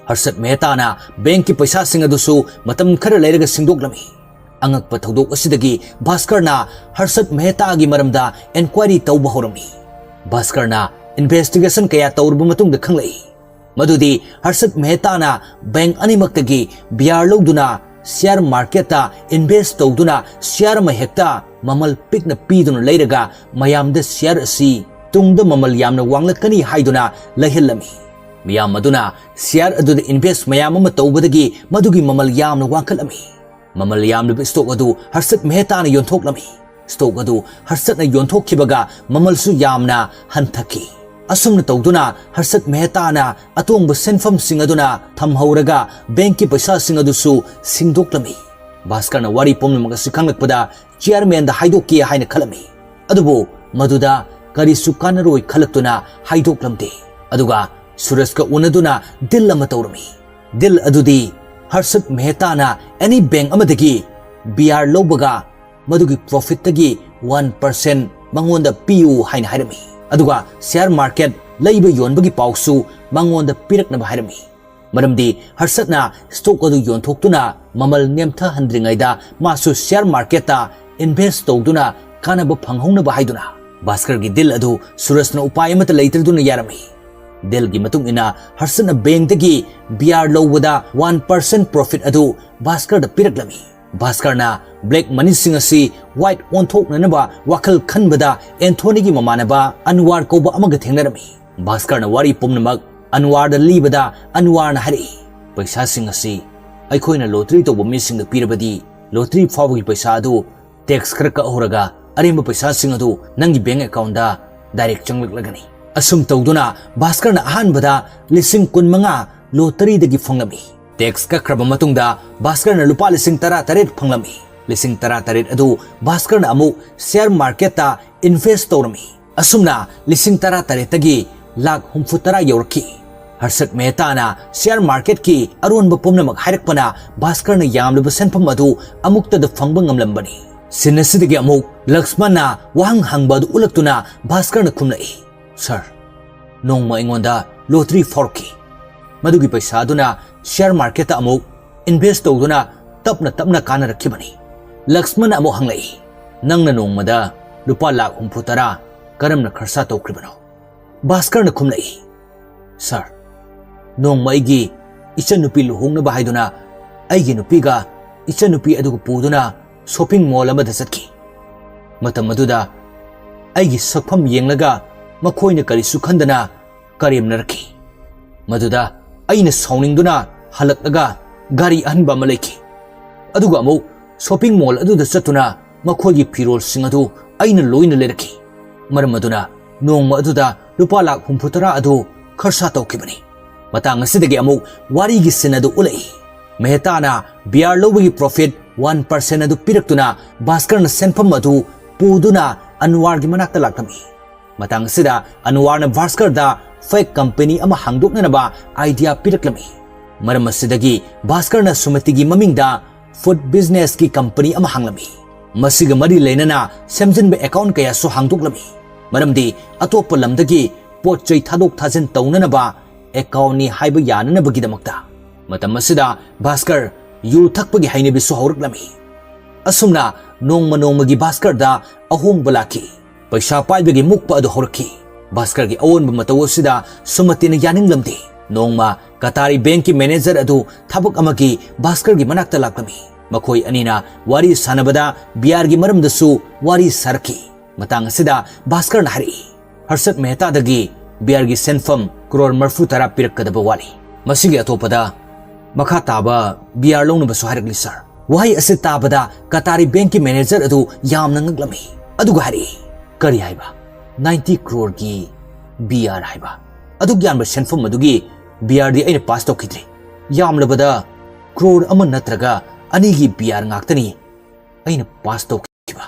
ꯍꯔꯁꯠ ꯃꯦꯍꯇꯥꯅ ꯕꯦꯡꯛꯀꯤ ꯄꯩꯁꯥꯁꯤꯡ ꯑꯗꯨꯁꯨ ꯃꯇꯝ ꯈꯔ ꯂꯩꯔꯒ ꯁꯤꯡꯗꯣꯛꯂꯝꯃꯤ꯫ ꯑꯉꯛꯄ ꯊꯧꯗꯣꯛ ꯑꯁꯤꯗꯒꯤ ꯚꯥꯁꯀꯔꯅ ꯍꯔꯁꯠ ꯃꯦꯍꯇꯥꯒꯤ ꯃꯔꯝꯗ ꯏꯟꯀ꯭ꯋꯥꯏꯔꯤ ꯇꯧꯕ ꯍꯧꯔꯝꯃꯤ꯫ ꯚꯥꯁꯀꯔꯅ ꯏꯟꯚꯦꯁꯇꯤꯒꯦꯁꯟ ꯀꯌꯥ ꯇꯧꯔꯕ ꯃꯇꯨꯡꯗ ꯈꯪꯂꯛꯏ ꯃꯗꯨꯗꯤ ꯍꯔꯁꯠ ꯃꯦꯍꯇꯥꯅ ꯕꯦꯡꯛ ꯑꯅꯤꯃꯛꯇꯒꯤ ꯕꯤꯌꯥꯔ ꯂꯧꯗꯨꯅ ꯁꯤꯌꯥꯔ ꯃꯥꯔꯀꯦꯠꯇ ꯏꯟꯚꯦꯁ ꯇꯧꯗꯨꯅ ꯁꯤꯌꯥꯔ ꯑꯃ ꯍꯦꯛꯇ ꯃꯃꯜ ꯄꯤꯛꯅ ꯄꯤꯗꯨꯅ ꯂꯩꯔꯒ ꯃꯌꯥꯝꯗ ꯁꯤꯌꯥꯔ ꯑꯁꯤ ꯇꯨꯡꯗ ꯃꯃꯜ ꯌꯥꯝꯅ ꯋꯥꯡꯂꯛꯀꯅꯤ ꯍꯥꯏꯗꯨꯅ ꯂꯩꯍꯜꯂꯝꯃꯤ꯫ ꯃꯤꯌꯥꯝ ꯑꯗꯨꯅ ꯁꯤꯌꯥꯔ ꯑꯗꯨꯗ ꯏꯟꯚꯦꯁ ꯃꯌꯥꯝ ꯑꯃ ꯇꯧꯕꯗꯒꯤ ꯃꯗꯨꯒꯤ ꯃꯃꯜ ꯌꯥꯝꯅ ꯋꯥꯡꯈꯠꯂꯝꯃꯤ꯫ ꯃꯃꯜ ꯌꯥꯝꯂꯤꯕ ꯁ꯭ꯇꯣꯛ ꯑꯗꯨ ꯍꯔꯁꯠ ꯃꯦꯍꯇꯥꯅ ꯌꯣꯟꯊꯣꯛꯂꯝꯃꯤ꯫ ꯁ꯭ꯇꯣꯛ ꯑꯗꯨ ꯍꯔꯁꯠꯅ ꯌꯣꯟꯊꯣꯛꯈꯤꯕꯒ ꯃꯃꯜꯁꯨ ꯌꯥꯝꯅ ꯍꯟꯊꯈꯤ꯫ ꯑꯁꯨꯝꯅ ꯇꯧꯗꯨꯅ ꯍꯔꯁꯠ ꯃꯦꯍꯇꯥꯅ ꯑꯇꯣꯡꯕ ꯁꯦꯟꯐꯝꯁꯤꯡ ꯑꯗꯨꯅ ꯊꯝꯍꯧꯔꯒ ꯕꯦꯡꯛꯀꯤ ꯄꯩꯁꯥꯁꯤꯡ ꯑꯗꯨꯁꯨ ꯁꯤꯡꯗꯣꯛꯂꯝꯃꯤ꯫ ꯚꯥꯁꯀꯔꯅ ꯋꯥꯔꯤ ꯄꯨꯝꯅꯃꯛ ꯑꯁꯤ ꯈꯪꯂꯛꯄꯗ ꯆꯤꯌꯔꯃꯦꯟꯗ ꯍꯥꯏꯗꯣꯛꯀꯦ ꯍꯥꯏꯅ ꯈꯜꯂꯝꯃꯤ꯫ ꯑꯗꯨꯕꯨ ꯃꯗꯨꯗ ꯀꯔꯤꯁꯨ ꯀꯥꯟꯅꯔꯣꯏ ꯈꯜꯂꯛꯇꯨꯅ ꯍꯥꯏꯗꯣꯛꯂꯝꯗꯦ꯫ ꯑꯗꯨꯒ ꯁꯨꯔꯖꯀ ꯎꯅꯗꯨꯅ ꯗꯤꯜ ꯑꯃ ꯇꯧꯔꯝꯃꯤ꯫ ꯗꯤꯜ ꯑꯗꯨꯗꯤ ꯍꯔꯁꯠ ꯃꯦꯍꯇꯥꯅ ꯑꯦꯅꯤ ꯕꯦꯡꯛ ꯑꯃꯗꯒꯤ ꯕꯤ ꯑꯥꯔ ꯂꯧꯕꯒ ꯃꯗꯨꯒꯤ ꯄ꯭ꯔꯣꯐꯤꯠꯇꯒꯤ ꯋꯥꯟ ꯄꯔꯁꯦꯟ ꯃꯉꯣꯟꯗ ꯄꯤꯌꯨ ꯍꯥꯏꯅ ꯍꯥꯏꯔꯝꯃꯤ꯫ ꯑꯗꯨꯒ ꯁꯤꯌꯥꯔ ꯃꯥꯔꯀꯦꯠ ꯂꯩꯕ ꯌꯣꯟꯕꯒꯤ ꯄꯥꯎꯁꯨ ꯃꯉꯣꯟꯗ ꯄꯤꯔꯛꯅꯕ ꯍꯥꯏꯔꯝꯃꯤ꯫ ꯃꯔꯝꯗꯤ ꯍꯔꯁꯠꯅ ꯁ꯭ꯇꯣꯛ ꯑꯗꯨ ꯌꯣꯟꯊꯣꯛꯇꯨꯅ ꯃꯃꯜ ꯅꯦꯝꯊꯍꯟꯗ꯭ꯔꯤꯉꯩꯗ ꯃꯥꯁꯨ ꯁꯤꯌꯥꯔ ꯃꯥꯔꯀꯦꯠꯇ ꯏꯟꯚꯦꯁ꯭ꯠ ꯇꯧꯗꯨꯅ ꯀꯥꯟꯅꯕ ꯐꯪꯍꯧꯅꯕ ꯍꯥꯏꯗꯨꯅ ꯚꯥꯁꯀꯔꯒꯤ ꯗꯤꯜ ꯑꯗꯨ ꯁꯨꯔꯖꯅ ꯎꯄꯥꯏ ꯑꯃꯠꯇ ꯂꯩꯇ꯭ꯔꯗꯨꯅ ꯌꯥꯔꯝꯃꯤ꯫ ꯗꯤꯜꯒꯤ ꯃꯇꯨꯡ ꯏꯟꯅ ꯍꯔꯁꯠꯅ ꯕꯦꯡꯛꯇꯒꯤ ꯕꯤ ꯑꯥꯔ ꯂꯧꯕꯗ ꯋꯥꯟ ꯄꯔꯁꯦꯟ ꯄ꯭ꯔꯣꯐꯤꯠ ꯑꯗꯨ ꯚꯥꯁꯀꯔꯗ ꯄꯤꯔꯛꯂꯝꯃꯤ꯫ ꯚꯥꯁꯀꯔꯅ ꯕ꯭ꯂꯦꯛ ꯃꯅꯤꯁꯤꯡ ꯑꯁꯤ ꯋꯥꯏꯠ ꯑꯣꯟꯊꯣꯛꯅꯅꯕ ꯋꯥꯈꯜ ꯈꯟꯕꯗ ꯑꯦꯟꯊꯣꯅꯤꯒꯤ ꯃꯃꯥꯟꯅꯕ ꯑꯟꯋꯥꯔ ꯀꯧꯕ ꯑꯃꯒ ꯊꯦꯡꯅꯔꯝꯃꯤ꯫ ꯚꯥꯁꯀꯔꯅ ꯋꯥꯔꯤ ꯄꯨꯝꯅꯃꯛ ꯑꯟꯋꯥꯔꯗ ꯂꯤꯕꯗ ꯑꯟꯋꯥꯔꯅ ꯍꯥꯏꯔꯛꯏ, "ꯄꯩꯁꯥꯁꯤꯡ ꯑꯁꯤ ꯑꯩꯈꯣꯏꯅ ꯂꯣꯇꯔꯤ ꯇꯧꯕ ꯃꯤꯁꯤꯡꯗ ꯄꯤꯔꯕꯗꯤ ꯂꯣꯇꯔꯤ ꯐꯥꯎꯕꯒꯤ ꯄꯩꯁꯥ ꯑꯗꯨ ꯇꯦꯛꯁ ꯈꯔ ꯀꯛꯍꯧꯔꯒ ꯑꯔꯦꯝꯕ ꯄꯩꯁꯥꯁꯤꯡ ꯑꯗꯨ ꯅꯪꯒꯤ ꯕꯦꯡꯛ ꯑꯦꯀꯥꯎꯟꯗ ꯗꯥꯏꯔꯦꯛ ꯆꯪꯂꯛꯂꯒꯅꯤ꯫" ꯑꯁꯨꯝ ꯇꯧꯗꯨꯅ ꯚꯥꯁꯀꯔꯅ ꯑꯍꯥꯟꯕꯗ ꯂꯤꯁꯤꯡ ꯀꯨꯟꯃꯉꯥ ꯂꯣꯇꯔꯤꯗꯒꯤ ꯐꯪꯂꯝꯃꯤ꯫ ꯇꯦꯛꯁ ꯀꯛꯈ꯭ꯔꯕ ꯃꯇꯨꯡꯗ ꯚꯥꯁꯀꯔꯅ ꯂꯨꯄꯥ ꯂꯤꯁꯤꯡ ꯇꯔꯥ ꯇꯔꯦꯠ ꯐꯪꯂꯝꯃꯤ꯫ ꯂꯤꯁꯤꯡ ꯇꯔꯥ ꯇꯔꯦꯠ ꯑꯗꯨ ꯚꯥꯁꯀꯔꯅ ꯑꯃꯨꯛ ꯁꯤꯌꯥꯔ ꯃꯥꯔꯀꯦꯠꯇ ꯏꯟꯚꯦꯁ꯭ꯠ ꯇꯧꯔꯝꯃꯤ꯫ ꯑꯁꯨꯝꯅ ꯂꯤꯁꯤꯡ ꯇꯔꯥ ꯇꯔꯦꯠꯇꯒꯤ ꯂꯥꯈ ꯍꯨꯝꯐꯨ ꯇꯔꯥ ꯌꯧꯔꯛꯈꯤ꯫ ꯍꯔꯁꯠ ꯃꯦꯍꯇꯥꯅ ꯁꯤꯌꯥꯔ ꯃꯥꯔꯀꯦꯠꯀꯤ ꯑꯔꯣꯟꯕ ꯄꯨꯝꯅꯃꯛ ꯍꯥꯏꯔꯛꯄꯅ ꯚꯥꯁꯀꯔꯅ ꯌꯥꯝꯂꯕ ꯁꯦꯟꯐꯝ ꯑꯗꯨ ꯑꯃꯨꯛꯇꯗ ꯐꯪꯕ ꯉꯝꯂꯝꯕꯅꯤ꯫ ꯁꯤꯟ ꯑꯁꯤꯗꯒꯤ ꯑꯃꯨꯛ ꯂꯛꯁꯃꯟꯅ ꯋꯥꯍꯪ ꯍꯪꯕ ꯑꯗꯨ ꯎꯠꯂꯛꯇꯨꯅ ꯚꯥꯁꯀꯔꯅ ꯈꯨꯝꯂꯛꯏ, "ꯁꯥꯔ, ꯅꯣꯡꯃ ꯑꯩꯉꯣꯟꯗ ꯂꯣꯇꯔꯤ ꯐꯥꯎꯔꯛꯈꯤ꯫ ꯃꯗꯨꯒꯤ ꯄꯩꯁꯥ ꯑꯗꯨꯅ ꯁꯤꯌꯥꯔ ꯃꯥꯔꯀꯦꯠꯇ ꯑꯃꯨꯛ ꯏꯟꯚꯦꯁ꯭ꯠ ꯇꯧꯗꯨꯅ ꯇꯞꯅ ꯇꯞꯅ ꯀꯥꯟꯅꯔꯛꯈꯤꯕꯅꯤ꯫" ꯂꯛꯁꯃꯟꯅ ꯑꯃꯨꯛ ꯍꯪꯂꯛꯏ, "ꯅꯪꯅ ꯅꯣꯡꯃꯗ ꯂꯨꯄꯥ ꯂꯥꯈ ꯍꯨꯝꯐꯨ ꯇꯔꯥ ꯀꯔꯝꯅ ꯈꯔꯁꯥ ꯇꯧꯈ꯭ꯔꯤꯕꯅꯣ?" ꯚꯥꯁꯀꯔꯅ ꯈꯨꯝꯂꯛꯏ, "ꯁꯥꯔ, ꯅꯣꯡꯃ ꯑꯩꯒꯤ ꯏꯆꯟꯅꯨꯄꯤ ꯂꯨꯍꯣꯡꯅꯕ ꯍꯥꯏꯗꯨꯅ ꯑꯩꯒꯤ ꯅꯨꯄꯤꯒ ꯏꯆꯟꯅꯨꯄꯤ ꯑꯗꯨꯒ ꯄꯨꯗꯨꯅ ꯁꯣꯄꯤꯡ ꯃꯣꯜ ꯑꯃꯗ ꯆꯠꯈꯤ꯫ ꯃꯇꯝ ꯑꯗꯨꯗ ꯑꯩꯒꯤ ꯁꯛꯐꯝ ꯌꯦꯡꯂꯒ ꯃꯈꯣꯏꯅ ꯀꯔꯤꯁꯨ ꯈꯟꯗꯅ ꯀꯔꯦꯝꯅꯔꯛꯈꯤ꯫ ꯃꯗꯨꯗ ꯑꯩꯅ ꯁꯥꯎꯅꯤꯡꯗꯨꯅ ꯍꯜꯂꯛꯂꯒ ꯒꯥꯔꯤ ꯑꯍꯟꯕ ꯑꯃ ꯂꯩꯈꯤ꯫ ꯑꯗꯨꯒ ꯑꯃꯨꯛ ꯁꯣꯄꯤꯡ ꯃꯣꯜ ꯑꯗꯨꯗ ꯆꯠꯇꯨꯅ ꯃꯈꯣꯏꯒꯤ ꯐꯤꯔꯣꯜꯁꯤꯡ ꯑꯗꯨ ꯑꯩꯅ ꯂꯣꯏꯅ ꯂꯩꯔꯛꯈꯤ꯫ ꯃꯔꯝ ꯑꯗꯨꯅ ꯅꯣꯡꯃ ꯑꯗꯨꯗ ꯂꯨꯄꯥ ꯂꯥꯈ ꯍꯨꯝꯐꯨ ꯇꯔꯥ ꯑꯗꯨ ꯈꯔꯁꯥ ꯇꯧꯈꯤꯕꯅꯤ꯫" ꯃꯇꯥꯡ ꯑꯁꯤꯗꯒꯤ ꯑꯃꯨꯛ ꯋꯥꯔꯤꯒꯤ ꯁꯤꯟ ꯑꯗꯨ ꯎꯠꯂꯛꯏ꯫ ꯃꯦꯍꯇꯥꯅ ꯕꯤ ꯑꯥꯔ ꯂꯧꯕꯒꯤ ꯄ꯭ꯔꯣꯐꯤꯠ ꯋꯥꯟ ꯄꯔꯁꯦꯟ ꯑꯗꯨ ꯄꯤꯔꯛꯇꯨꯅ ꯚꯥꯁꯀꯔꯅ ꯁꯦꯟꯐꯝ ꯑꯗꯨ ꯄꯨꯗꯨꯅ ꯑꯟꯋꯥꯔꯒꯤ ꯃꯅꯥꯛꯇ ꯂꯥꯛꯂꯝꯃꯤ꯫ ꯃꯇꯥꯡ ꯑꯁꯤꯗ ꯑꯟꯋꯥꯔꯅ ꯚꯥꯁꯀꯔꯗ ꯐꯦꯛ ꯀꯝꯄꯦꯅꯤ ꯑꯃ ꯍꯥꯡꯗꯣꯛꯅꯅꯕ ꯑꯥꯏꯗꯤꯌꯥ ꯄꯤꯔꯛꯂꯝꯃꯤ꯫ ꯃꯔꯝ ꯑꯁꯤꯗꯒꯤ ꯚꯥꯁꯀꯔꯅ ꯁꯨꯃꯇꯤꯒꯤ ꯃꯃꯤꯡꯗ ꯐꯨꯗ ꯕꯤꯖꯤꯅꯦꯁꯀꯤ ꯀꯝꯄꯅꯤ ꯑꯃ ꯍꯥꯡꯂꯝꯃꯤ꯫ ꯃꯁꯤꯒ ꯃꯔꯤ ꯂꯩꯅꯅ ꯁꯦꯝꯖꯤꯟꯕ ꯑꯦꯀꯥꯎꯟ ꯀꯌꯥꯁꯨ ꯍꯥꯡꯗꯣꯛꯂꯝꯃꯤ, ꯃꯔꯝꯗꯤ ꯑꯇꯣꯞꯄ ꯂꯝꯗꯒꯤ ꯄꯣꯠ ꯆꯩ ꯊꯥꯗꯣꯛ ꯊꯥꯖꯤꯟ ꯇꯧꯅꯅꯕ ꯑꯦꯀꯥꯎꯟꯅꯤ ꯍꯥꯏꯕ ꯌꯥꯅꯅꯕꯒꯤꯗꯃꯛꯇ꯫ ꯃꯇꯝ ꯑꯁꯤꯗ ꯚꯥꯁꯀꯔ ꯌꯨ ꯊꯛꯄꯒꯤ ꯍꯩꯅꯕꯤꯁꯨ ꯍꯧꯔꯛꯂꯝꯃꯤ꯫ ꯑꯁꯨꯝꯅ ꯅꯣꯡꯃ ꯅꯣꯡꯃꯒꯤ ꯚꯥꯁꯀꯔꯗ ꯑꯍꯣꯡꯕ ꯂꯥꯛꯈꯤ꯫ ꯄꯩꯁꯥ ꯄꯥꯏꯕꯒꯤ ꯃꯨꯛꯄ ꯑꯗꯨ ꯍꯧꯔꯛꯈꯤ꯫ ꯚꯥꯁꯀꯔꯒꯤ ꯑꯑꯣꯟꯕ ꯃꯇꯧ ꯑꯁꯤꯗ ꯁꯨꯃꯇꯤꯅ ꯌꯥꯅꯤꯡꯂꯝꯗꯦ꯫ ꯅꯣꯡꯃ ꯀꯇꯥꯔꯤ ꯕꯦꯡꯛꯀꯤ ꯃꯦꯅꯦꯖꯔ ꯑꯗꯨ ꯊꯕꯛ ꯑꯃꯒꯤ ꯚꯥꯁꯀꯔꯒꯤ ꯃꯅꯥꯛꯇ ꯂꯥꯛꯂꯝꯃꯤ꯫ ꯃꯈꯣꯏ ꯑꯅꯤꯅ ꯋꯥꯔꯤ ꯁꯥꯟꯅꯕꯗ ꯕꯤꯌꯥꯔꯒꯤ ꯃꯔꯝꯗꯁꯨ ꯋꯥꯔꯤ ꯁꯥꯔꯛꯈꯤ꯫ ꯃꯇꯥꯡ ꯑꯁꯤꯗ ꯚꯥꯁꯀꯔꯅ ꯍꯥꯏꯔꯛꯏ, "ꯍꯔꯁꯠ ꯃꯦꯍꯇꯥꯗꯒꯤ ꯕꯤꯌꯥꯔꯒꯤ ꯁꯦꯟꯐꯝ ꯀ꯭ꯔꯣꯔ ꯃꯔꯐꯨ ꯇꯔꯥ ꯄꯤꯔꯛꯀꯗꯕ ꯋꯥꯠꯂꯤ꯫ ꯃꯁꯤꯒꯤ ꯑꯇꯣꯞꯄꯗ ꯃꯈꯥ ꯇꯥꯕ ꯕꯤꯌꯥꯔ ꯂꯧꯅꯕꯁꯨ ꯍꯥꯏꯔꯛꯂꯤ, ꯁꯥꯔ꯫" ꯋꯥꯍꯩ ꯑꯁꯤ ꯇꯥꯕꯗ ꯀꯇꯥꯔꯤ ꯕꯦꯡꯛꯀꯤ ꯃꯦꯅꯦꯖꯔ ꯑꯗꯨ ꯌꯥꯝꯅ ꯉꯛꯂꯝꯃꯤ꯫ ꯑꯗꯨꯒ ꯍꯥꯏꯔꯛꯏ, "ꯀꯔꯤ ꯍꯥꯏꯕ? ꯅꯥꯏꯟꯇꯤ ꯀ꯭ꯔꯣꯔꯒꯤ ꯕꯤꯌꯥꯔ ꯍꯥꯏꯕ? ꯑꯗꯨꯛ ꯌꯥꯝꯕ ꯁꯦꯟꯐꯝ ꯑꯗꯨꯒꯤ ꯕꯤꯌꯥꯔꯗꯤ ꯑꯩꯅ ꯄꯥꯁ ꯇꯧꯈꯤꯗ꯭ꯔꯤ꯫ ꯌꯥꯝꯂꯕꯗ ꯀ꯭ꯔꯣꯔ ꯑꯃ ꯅꯠꯇ꯭ꯔꯒ ꯑꯅꯤꯒꯤ ꯕꯤꯌꯥꯔ ꯉꯥꯛꯇꯅꯤ ꯑꯩꯅ ꯄꯥꯁ ꯇꯧꯈꯤꯕ꯫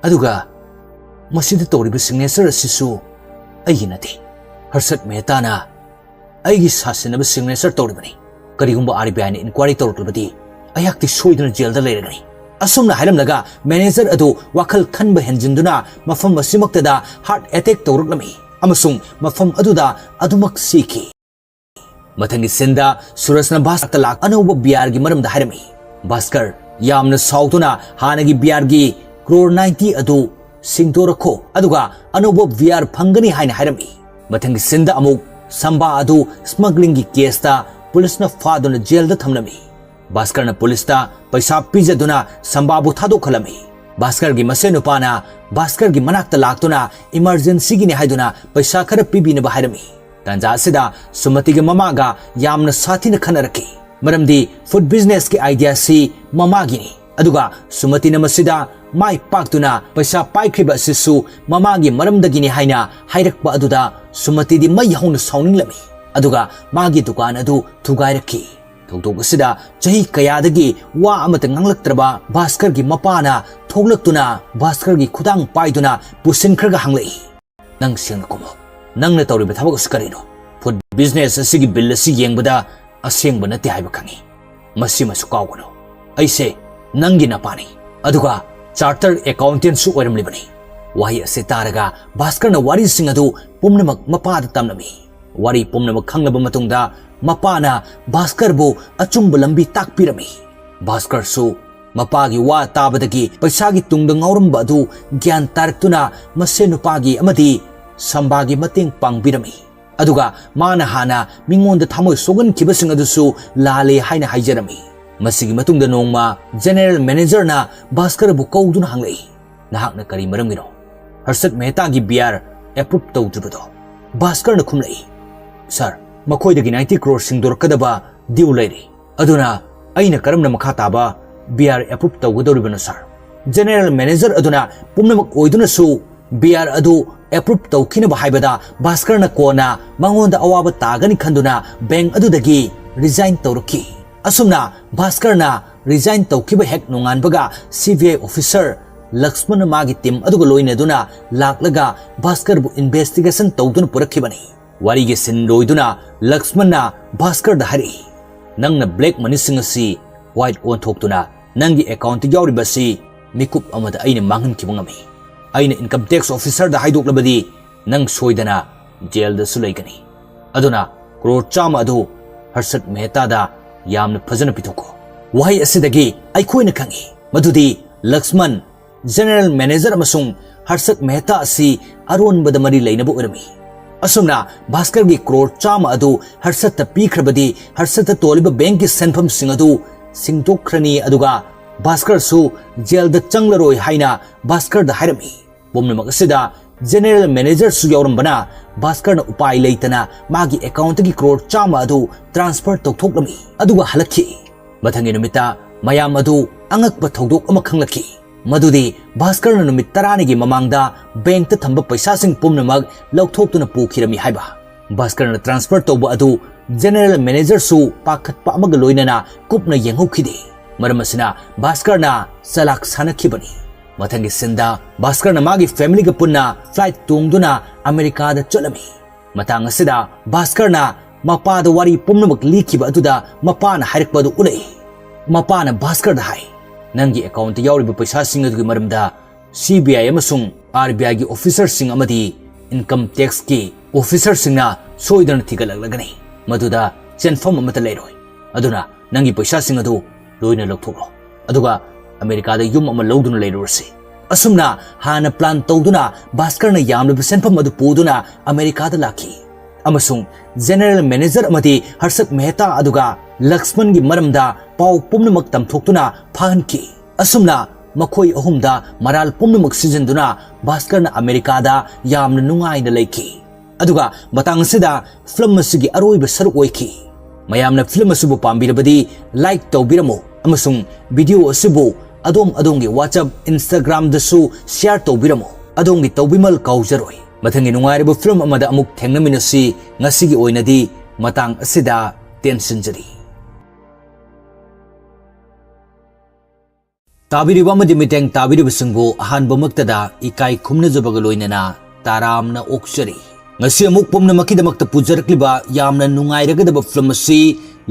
ꯑꯗꯨꯒ ꯃꯁꯤꯗ ꯇꯧꯔꯤꯕ ꯁꯤꯒꯅꯦꯆꯔ ꯑꯁꯤꯁꯨ ꯑꯩꯒꯤ ꯅꯠꯇꯦ꯫ ꯍꯔꯁꯠ ꯃꯦꯍꯇꯥꯅ ꯑꯩꯒꯤ ꯁꯥꯁꯤꯟꯅꯕ ꯁꯤꯒꯅꯦꯆꯔ ꯇꯧꯔꯤꯕꯅꯤ꯫ ꯀꯔꯤꯒꯨꯝꯕ ꯑꯥꯔ ꯕꯤ ꯑꯥꯏꯅ ꯏꯟꯀ꯭ꯋꯥꯏꯔꯤ ꯇꯧꯔꯛꯂꯕꯗꯤ ꯑꯩꯍꯥꯛꯇꯤ ꯁꯣꯏꯗꯅ ꯖꯦꯜꯗ ꯂꯩꯔꯒꯅꯤ꯫" ꯑꯁꯨꯝꯅ ꯍꯥꯏꯔꯝꯂꯒ ꯃꯦꯅꯦꯖꯔ ꯑꯗꯨ ꯋꯥꯈꯜ ꯈꯟꯕ ꯍꯦꯟꯖꯤꯟꯗꯨꯅ ꯃꯐꯝ ꯑꯁꯤꯃꯛꯇꯗ ꯍꯥꯔꯠ ꯑꯦꯇꯦꯛ ꯇꯧꯔꯛꯂꯝꯃꯤ ꯑꯃꯁꯨꯡ ꯃꯐꯝ ꯑꯗꯨꯗ ꯑꯗꯨꯃꯛ ꯁꯤꯈꯤ꯫ ꯃꯊꯪꯒꯤ ꯁꯤꯟꯗ ꯁꯨꯔꯖꯅ ꯚꯥꯁꯀꯔꯗ ꯂꯥꯛ ꯑꯅꯧꯕ ꯕꯤꯌꯥꯔꯒꯤ ꯃꯔꯝꯗ ꯍꯥꯏꯔꯝꯃꯤ꯫ ꯚꯥꯁꯀꯔ ꯌꯥꯝꯅ ꯁꯥꯎꯗꯨꯅ ꯍꯥꯟꯅꯒꯤ ꯕꯤꯌꯥꯔꯒꯤ ꯀ꯭ꯔꯣꯔ ꯅꯥꯏꯟꯇꯤ ꯑꯗꯨ ꯁꯤꯡꯗꯣꯔꯛꯈꯣ, ꯑꯗꯨꯒ ꯑꯅꯧꯕ ꯕꯤꯌꯥꯔ ꯐꯪꯒꯅꯤ ꯍꯥꯏꯅ ꯍꯥꯏꯔꯝꯃꯤ꯫ ꯃꯊꯪꯒꯤ ꯁꯤꯟꯗ ꯑꯃꯨꯛ ꯁꯝꯕꯥ ꯑꯗꯨ ꯁ꯭ꯃꯒ꯭ꯂꯤꯡꯒꯤ ꯀꯦꯁꯇ ꯄꯨꯂꯤꯁꯅ ꯐꯥꯗꯨꯅ ꯖꯦꯜꯗ ꯊꯝꯂꯝꯃꯤ꯫ ꯚꯥꯁꯀꯔꯅ ꯄꯨꯂꯤꯁꯇ ꯄꯩꯁꯥ ꯄꯤꯖꯗꯨꯅ ꯁꯝꯕꯥꯕꯨ ꯊꯥꯗꯣꯛꯍꯜꯂꯝꯃꯤ꯫ ꯚꯥꯁꯀꯔꯒꯤ ꯃꯁꯦꯟ ꯅꯨꯄꯥꯅ ꯚꯥꯁꯀꯔꯒꯤ ꯃꯅꯥꯛꯇ ꯂꯥꯛꯇꯨꯅ ꯏꯃꯔꯖꯦꯟꯁꯤꯒꯤꯅꯤ ꯍꯥꯏꯗꯨꯅ ꯄꯩꯁꯥ ꯈꯔ ꯄꯤꯕꯤꯅꯕ ꯍꯥꯏꯔꯝꯃꯤ꯫ ꯇꯥꯟꯖꯥ ꯑꯁꯤꯗ ꯁꯨꯃꯇꯤꯒꯤ ꯃꯃꯥꯒ ꯌꯥꯝꯅ ꯁꯥꯊꯤꯅ ꯈꯟꯅꯔꯛꯈꯤ, ꯃꯔꯝꯗꯤ ꯐꯨꯗ ꯕꯤꯖꯤꯅꯦꯁꯀꯤ ꯑꯥꯏꯗꯤꯌꯥꯁꯤ ꯃꯃꯥꯒꯤꯅꯤ꯫ ꯑꯗꯨꯒ ꯁꯨꯃꯇꯤꯅ ꯃꯁꯤꯗ ꯃꯥꯏ ꯄꯥꯛꯇꯨꯅ ꯄꯩꯁꯥ ꯄꯥꯏꯈ꯭ꯔꯤꯕ ꯑꯁꯤꯁꯨ ꯃꯃꯥꯒꯤ ꯃꯔꯝꯗꯒꯤꯅꯤ ꯍꯥꯏꯅ ꯍꯥꯏꯔꯛꯄ ꯑꯗꯨꯗ ꯁꯨꯃꯇꯤꯗꯤ ꯃꯩ ꯍꯧꯅ ꯁꯥꯎꯅꯤꯡꯂꯝꯃꯤ꯫ ꯑꯗꯨꯒ ꯃꯥꯒꯤ ꯗꯨꯀꯥꯟ ꯑꯗꯨ ꯊꯨꯒꯥꯏꯔꯛꯈꯤ꯫ ꯊꯧꯗꯣꯛ ꯑꯁꯤꯗ ꯆꯍꯤ ꯀꯌꯥꯗꯒꯤ ꯋꯥ ꯑꯃꯠꯇ ꯉꯥꯡꯂꯛꯇ꯭ꯔꯕ ꯚꯥꯁꯀꯔꯒꯤ ꯃꯄꯥꯅ ꯊꯣꯛꯂꯛꯇꯨꯅ ꯚꯥꯁꯀꯔꯒꯤ ꯈꯨꯗꯥꯡ ꯄꯥꯏꯗꯨꯅ ꯄꯨꯁꯤꯟꯈ꯭ꯔꯒ ꯍꯪꯂꯛꯏ, "ꯅꯪ ꯁꯦꯡꯅ ꯈꯨꯝꯃꯨ꯫ ꯅꯪꯅ ꯇꯧꯔꯤꯕ ꯊꯕꯛ ꯑꯁꯤ ꯀꯔꯤꯅꯣ? ꯐꯨꯗ ꯕꯤꯖꯤꯅꯦꯁ ꯑꯁꯤꯒꯤ ꯕꯤꯜ ꯑꯁꯤ ꯌꯦꯡꯕꯗ ꯑꯁꯦꯡꯕ ꯅꯠꯇꯦ ꯍꯥꯏꯕ ꯈꯪꯏ꯫ ꯃꯁꯤꯃꯁꯨ ꯀꯥꯎꯒꯅꯨ, ꯑꯩꯁꯦ ꯅꯪꯒꯤ ꯅꯄꯥꯅꯤ, ꯑꯗꯨꯒ ꯆꯥꯔꯇꯔ ꯑꯦꯀꯥꯎꯟꯇꯦꯟꯁꯨ ꯑꯣꯏꯔꯝꯂꯤꯕꯅꯤ꯫ ꯋꯥꯍꯩ ꯑꯁꯤ ꯇꯥꯔꯒ ꯚꯥꯁꯀꯔꯅ ꯋꯥꯔꯤꯁꯤꯡ ꯑꯗꯨ ꯄꯨꯝꯅꯃꯛ ꯃꯄꯥꯗ ꯇꯝꯂꯝꯃꯤ꯫ ꯋꯥꯔꯤ ꯄꯨꯝꯅꯃꯛ ꯈꯪꯂꯕ ꯃꯇꯨꯡꯗ ꯃꯄꯥꯅ ꯚꯥꯁꯀꯔꯕꯨ ꯑꯆꯨꯝꯕ ꯂꯝꯕꯤ ꯇꯥꯛꯄꯤꯔꯝꯃꯤ꯫ ꯚꯥꯁꯀꯔꯁꯨ ꯃꯄꯥꯒꯤ ꯋꯥ ꯇꯥꯕꯗꯒꯤ ꯄꯩꯁꯥꯒꯤ ꯇꯨꯡꯗ ꯉꯥꯎꯔꯝꯕ ꯑꯗꯨ ꯒ꯭ꯌꯥꯟ ꯇꯥꯔꯛꯇꯨꯅ ꯃꯁꯦ ꯅꯨꯄꯥꯒꯤ ꯑꯃꯗꯤ ꯁꯝꯕꯥꯒꯤ ꯃꯇꯦꯡ ꯄꯥꯡꯕꯤꯔꯝꯃꯤ꯫ ꯑꯗꯨꯒ ꯃꯥꯅ ꯍꯥꯟꯅ ꯃꯤꯉꯣꯟꯗ ꯊꯃꯣꯏ ꯁꯣꯛꯍꯟꯈꯤꯕꯁꯤꯡ ꯑꯗꯨꯁꯨ ꯂꯥꯜꯂꯦ ꯍꯥꯏꯅ ꯍꯥꯏꯖꯔꯝꯃꯤ꯫ ꯃꯁꯤꯒꯤ ꯃꯇꯨꯡꯗ ꯅꯣꯡꯃ ꯖꯦꯅꯦꯔꯦꯜ ꯃꯦꯅꯦꯖꯔꯅ ꯚꯥꯁꯀꯔꯕꯨ ꯀꯧꯗꯨꯅ ꯍꯪꯂꯛꯏ, "ꯅꯍꯥꯛꯅ ꯀꯔꯤ ꯃꯔꯝꯒꯤꯅꯣ ꯍꯔꯁꯠ ꯃꯦꯍꯇꯥꯒꯤ ꯕꯤꯌꯥꯔ ꯑꯦꯄ꯭ꯔꯨꯞ ꯇꯧꯗ꯭ꯔꯤꯕꯗꯣ?" ꯚꯥꯁꯀꯔꯅ ꯈꯨꯝꯂꯛꯏ, "ꯁꯥꯔ, ꯃꯈꯣꯏꯗꯒꯤ ꯅꯥꯏꯟꯇꯤ ꯀ꯭ꯔꯣꯔ ꯁꯤꯡꯗꯣꯔꯛꯀꯗꯕ ꯗ꯭ꯌꯨ ꯂꯩꯔꯤ꯫ ꯑꯗꯨꯅ ꯑꯩꯅ ꯀꯔꯝꯅ ꯃꯈꯥ ꯇꯥꯕ ꯕꯤꯌꯥꯔ ꯑꯦꯄ꯭ꯔꯨꯞ ꯇꯧꯒꯗꯧꯔꯤꯕꯅꯣ, ꯁꯥꯔ?" ꯖꯦꯅꯦꯔꯦꯜ ꯃꯦꯅꯦꯖꯔ ꯑꯗꯨꯅ ꯄꯨꯝꯅꯃꯛ ꯑꯣꯏꯗꯨꯅꯁꯨ ꯕꯤꯌꯥꯔ ꯑꯗꯨ ꯑꯦꯄ꯭ꯔꯨꯞ ꯇꯧꯈꯤꯅꯕ ꯍꯥꯏꯕꯗ ꯚꯥꯁꯀꯔꯅ ꯀꯣꯟꯅ ꯃꯉꯣꯟꯗ ꯑꯋꯥꯕ ꯇꯥꯒꯅꯤ ꯈꯟꯗꯨꯅ ꯕꯦꯡꯛ ꯑꯗꯨꯗꯒꯤ ꯔꯤꯖꯥꯏꯟ ꯇꯧꯔꯛꯈꯤ꯫ ꯑꯁꯨꯝꯅ ꯚꯥꯁꯀꯔꯅ ꯔꯤꯖꯥꯏꯟ ꯇꯧꯈꯤꯕ ꯍꯦꯛ ꯅꯣꯡꯉꯥꯟꯕꯒ ꯁꯤ ꯕꯤ ꯑꯥꯏ ꯑꯣꯐꯤꯁꯔ ꯂꯛꯁꯃꯟꯅ ꯃꯥꯒꯤ ꯇꯤꯝ ꯑꯗꯨꯒ ꯂꯣꯏꯅꯗꯨꯅ ꯂꯥꯛꯂꯒ ꯚꯥꯁꯀꯔꯕꯨ ꯏꯟꯚꯦꯁꯇꯤꯒꯦꯁꯟ ꯇꯧꯗꯨꯅ ꯄꯨꯔꯛꯈꯤꯕꯅꯤ꯫ ꯋꯥꯔꯤꯒꯤ ꯁꯤꯟ ꯂꯣꯏꯗꯨꯅ ꯂꯛꯁꯃꯟꯅ ꯚꯥꯁꯀꯔꯗ ꯍꯥꯏꯔꯛꯏ, "ꯅꯪꯅ ꯕ꯭ꯂꯦꯛ ꯃꯅꯤꯁꯤꯡ ꯑꯁꯤ ꯋꯥꯏꯠ ꯑꯣꯟꯊꯣꯛꯇꯨꯅ ꯅꯪꯒꯤ ꯑꯦꯀꯥꯎꯟꯠꯇ ꯌꯥꯎꯔꯤꯕ ꯑꯁꯤ ꯃꯤꯀꯨꯞ ꯑꯃꯗ ꯑꯩꯅ ꯃꯥꯡꯍꯟꯈꯤꯕ ꯉꯝꯃꯤ꯫ ꯑꯩꯅ ꯏꯟꯀꯝ ꯇꯦꯛꯁ ꯑꯣꯐꯤꯁꯔꯗ ꯍꯥꯏꯗꯣꯛꯂꯕꯗꯤ ꯅꯪ ꯁꯣꯏꯗꯅ ꯖꯦꯜꯗꯁꯨ ꯂꯩꯒꯅꯤ꯫ ꯑꯗꯨꯅ ꯀ꯭ꯔꯣꯔ ꯆꯥꯝꯃ ꯑꯗꯨ ꯍꯔꯁꯠ ꯃꯦꯍꯇꯥꯗ ꯌꯥꯝꯅ ꯐꯖꯅ ꯄꯤꯊꯣꯛꯈꯣ꯫" ꯋꯥꯍꯩ ꯑꯁꯤꯗꯒꯤ ꯑꯩꯈꯣꯏꯅ ꯈꯪꯏ ꯃꯗꯨꯗꯤ ꯂꯛꯁꯃꯟ, ꯖꯦꯅꯦꯔꯦꯜ ꯃꯦꯅꯦꯖꯔ ꯑꯃꯁꯨꯡ ꯍꯔꯁꯠ ꯃꯦꯍꯇꯥ ꯑꯁꯤ ꯑꯔꯣꯟꯕꯗ ꯃꯔꯤ ꯂꯩꯅꯕ ꯑꯣꯏꯔꯝꯃꯤ꯫ ꯑꯁꯨꯝꯅ ꯚꯥꯁꯀꯔꯒꯤ ꯀ꯭ꯔꯣꯔ ꯆꯥꯝꯃ ꯑꯗꯨ ꯍꯔꯁꯠꯇ ꯄꯤꯈ꯭ꯔꯕꯗꯤ ꯍꯔꯁꯠꯇ ꯇꯣꯜꯂꯤꯕ ꯕꯦꯡꯛꯀꯤ ꯁꯦꯟꯐꯝꯁꯤꯡ ꯑꯗꯨ ꯁꯤꯡꯗꯣꯛꯈ꯭ꯔꯅꯤ, ꯑꯗꯨꯒ ꯚꯥꯁꯀꯔꯁꯨ ꯖꯦꯜꯗ ꯆꯪꯂꯔꯣꯏ ꯍꯥꯏꯅ ꯚꯥꯁꯀꯔꯗ ꯍꯥꯏꯔꯝꯃꯤ꯫ ꯄꯨꯝꯅꯃꯛ ꯑꯁꯤꯗ ꯖꯦꯅꯦꯔꯦꯜ ꯃꯦꯅꯦꯖꯔꯁꯨ ꯌꯥꯎꯔꯝꯕꯅ ꯚꯥꯁꯀꯔꯅ ꯎꯄꯥꯏ ꯂꯩꯇꯅ ꯃꯥꯒꯤ ꯑꯦꯀꯥꯎꯟꯠꯇꯒꯤ ꯀ꯭ꯔꯣꯔ ꯆꯥꯝꯃ ꯑꯗꯨ ꯇ꯭ꯔꯥꯟꯁꯐꯔ ꯇꯧꯊꯣꯛꯂꯝꯃꯤ, ꯑꯗꯨꯒ ꯍꯜꯂꯛꯈꯤ꯫ ꯃꯊꯪꯒꯤ ꯅꯨꯃꯤꯠꯇ ꯃꯌꯥꯝ ꯑꯗꯨ ꯑꯉꯛꯄ ꯊꯧꯗꯣꯛ ꯑꯃ ꯈꯪꯂꯛꯈꯤ, ꯃꯗꯨꯗꯤ ꯚꯥꯁꯀꯔꯅ ꯅꯨꯃꯤꯠ ꯇꯔꯥꯅꯤꯒꯤ ꯃꯃꯥꯡꯗ ꯕꯦꯡꯛꯇ ꯊꯝꯕ ꯄꯩꯁꯥꯁꯤꯡ ꯄꯨꯝꯅꯃꯛ ꯂꯧꯊꯣꯛꯇꯨꯅ ꯄꯨꯈꯤꯔꯝꯃꯤ ꯍꯥꯏꯕ꯫ ꯚꯥꯁꯀꯔꯅ ꯇ꯭ꯔꯥꯟꯁꯐꯔ ꯇꯧꯕ ꯑꯗꯨ ꯖꯦꯅꯦꯔꯦꯜ ꯃꯦꯅꯦꯖꯔꯁꯨ ꯄꯥꯈꯠꯄ ꯑꯃꯒ ꯂꯣꯏꯅꯅ ꯀꯨꯞꯅ ꯌꯦꯡꯍꯧꯈꯤꯗꯦ꯫ ꯃꯔꯝ ꯑꯁꯤꯅ ꯚꯥꯁꯀꯔꯅ ꯆꯂꯥꯛ ꯁꯥꯟꯅꯈꯤꯕꯅꯤ꯫ ꯃꯊꯪꯒꯤ ꯁꯤꯟꯗ ꯚꯥꯁꯀꯔꯅ ꯃꯥꯒꯤ ꯐꯦꯃꯤꯂꯤꯒ ꯄꯨꯟꯅ ꯐ꯭ꯂꯥꯏꯠ ꯇꯣꯡꯗꯨꯅ ꯑꯃꯦꯔꯤꯀꯥꯗ ꯆꯠꯂꯝꯃꯤ꯫ ꯃꯇꯥꯡ ꯑꯁꯤꯗ ꯚꯥꯁꯀꯔꯅ ꯃꯄꯥꯗ ꯋꯥꯔꯤ ꯄꯨꯝꯅꯃꯛ ꯂꯤꯈꯤꯕ ꯑꯗꯨꯗ ꯃꯄꯥꯅ ꯍꯥꯏꯔꯛꯄ ꯑꯗꯨ ꯎꯠꯂꯛꯏ꯫ ꯃꯄꯥꯅ ꯚꯥꯁꯀꯔꯗ ꯍꯥꯏ, "ꯅꯪꯒꯤ ꯑꯦꯀꯥꯎꯟꯠꯇ ꯌꯥꯎꯔꯤꯕ ꯄꯩꯁꯥꯁꯤꯡ ꯑꯗꯨꯒꯤ ꯃꯔꯝꯗ ꯁꯤ ꯕꯤ ꯑꯥꯏ ꯑꯃꯁꯨꯡ ꯑꯥꯔ ꯕꯤ ꯑꯥꯏꯒꯤ ꯑꯣꯐꯤꯁꯔꯁꯤꯡ ꯑꯃꯗꯤ ꯏꯟꯀꯝ ꯇꯦꯛꯁꯀꯤ ꯑꯣꯐꯤꯁꯔꯁꯤꯡꯅ ꯁꯣꯏꯗꯅ ꯊꯤꯒꯠꯂꯛꯂꯒꯅꯤ꯫ ꯃꯗꯨꯗ ꯆꯦꯟꯐꯝ ꯑꯃꯠꯇ ꯂꯩꯔꯣꯏ꯫ ꯑꯗꯨꯅ ꯅꯪꯒꯤ ꯄꯩꯁꯥꯁꯤꯡ ꯑꯗꯨ ꯂꯣꯏꯅ ꯂꯧꯊꯣꯛꯂꯣ꯫ ꯑꯗꯨꯒ ꯑꯃꯦꯔꯤꯀꯥꯗ ꯌꯨꯝ ꯑꯃ ꯂꯧꯗꯨꯅ ꯂꯩꯔꯨꯔꯁꯤ꯫" ꯑꯁꯨꯝꯅ ꯍꯥꯟꯅ ꯄ꯭ꯂꯥꯟ ꯇꯧꯗꯨꯅ ꯚꯥꯁꯀꯔꯅ ꯌꯥꯝꯂꯕ ꯁꯦꯟꯐꯝ ꯑꯗꯨ ꯄꯨꯗꯨꯅ ꯑꯃꯦꯔꯤꯀꯥꯗ ꯂꯥꯛꯈꯤ꯫ ꯑꯃꯁꯨꯡ ꯖꯦꯅꯔꯦꯜ ꯃꯦꯅꯦꯖꯔ ꯑꯃꯗꯤ ꯍꯔꯁꯠ ꯃꯦꯍꯇꯥ ꯑꯗꯨꯒ ꯂꯛꯁꯃꯟꯒꯤ ꯃꯔꯝꯗ ꯄꯥꯎ ꯄꯨꯝꯅꯃꯛ ꯇꯝꯊꯣꯛꯇꯨꯅ ꯐꯥꯍꯟꯈꯤ꯫ ꯑꯁꯨꯝꯅ ꯃꯈꯣꯏ ꯑꯍꯨꯝꯗ ꯃꯔꯥꯜ ꯄꯨꯝꯅꯃꯛ ꯁꯤꯖꯤꯟꯗꯨꯅ ꯚꯥꯁꯀꯔꯅ ꯑꯃꯦꯔꯤꯀꯥꯗ ꯌꯥꯝꯅ ꯅꯨꯡꯉꯥꯏꯅ ꯂꯩꯈꯤ꯫ ꯑꯗꯨꯒ ꯃꯇꯥꯡ ꯑꯁꯤꯗ ꯐꯤꯂꯝ ꯑꯁꯤꯒꯤ ꯑꯔꯣꯏꯕ ꯁꯔꯨꯛ ꯑꯣꯏꯈꯤ꯫ ꯃꯌꯥꯝꯅ ꯐꯤꯂꯝ ꯑꯁꯤꯕꯨ ꯄꯥꯝꯕꯤꯔꯕꯗꯤ ꯂꯥꯏꯛ ꯇꯧꯕꯤꯔꯝꯃꯨ ꯑꯃꯁꯨꯡ ꯚꯤꯗꯤꯑꯣ ꯑꯁꯤꯕꯨ ꯑꯗꯣꯝ ꯑꯗꯣꯝꯒꯤ WhatsApp, Instagram-ꯗꯁꯨ ꯁꯤꯌꯥꯔ ꯇꯧꯕꯤꯔꯝꯃꯨ꯫ ꯑꯗꯣꯝꯒꯤ ꯇꯧꯕꯤꯃꯜ ꯀꯥꯎꯖꯔꯣꯏ꯫ ꯃꯊꯪꯒꯤ ꯅꯨꯡꯉꯥꯏꯔꯕ ꯐꯤꯂꯝ ꯑꯃꯗ ꯑꯃꯨꯛ ꯊꯦꯡꯅꯃꯤꯟꯅꯁꯤ꯫ ꯉꯁꯤꯒꯤ ꯑꯣꯏꯅꯗꯤ ꯃꯇꯥꯡ ꯑꯁꯤꯗ ꯇꯦꯟꯁꯤꯟꯖꯔꯤ꯫ ꯇꯥꯕꯤꯔꯤꯕ ꯑꯃꯗꯤ ꯃꯤꯠꯌꯦꯡ ꯇꯥꯕꯤꯔꯤꯕꯁꯤꯡꯕꯨ ꯑꯍꯥꯟꯕꯃꯛꯇꯗ ꯏꯀꯥꯏ ꯈꯨꯝꯅꯖꯕꯒ ꯂꯣꯏꯅꯅ ꯇꯔꯥꯝꯅ ꯑꯣꯛꯆꯔꯤ꯫ ꯉꯁꯤ ꯑꯃꯨꯛ ꯄꯨꯝꯅꯃꯛꯀꯤꯗꯃꯛꯇ ꯄꯨꯖꯔꯛꯂꯤꯕ ꯌꯥꯝꯅ ꯅꯨꯡꯉꯥꯏꯔꯒꯗꯕ ꯐꯤꯂꯝ ꯑꯁꯤ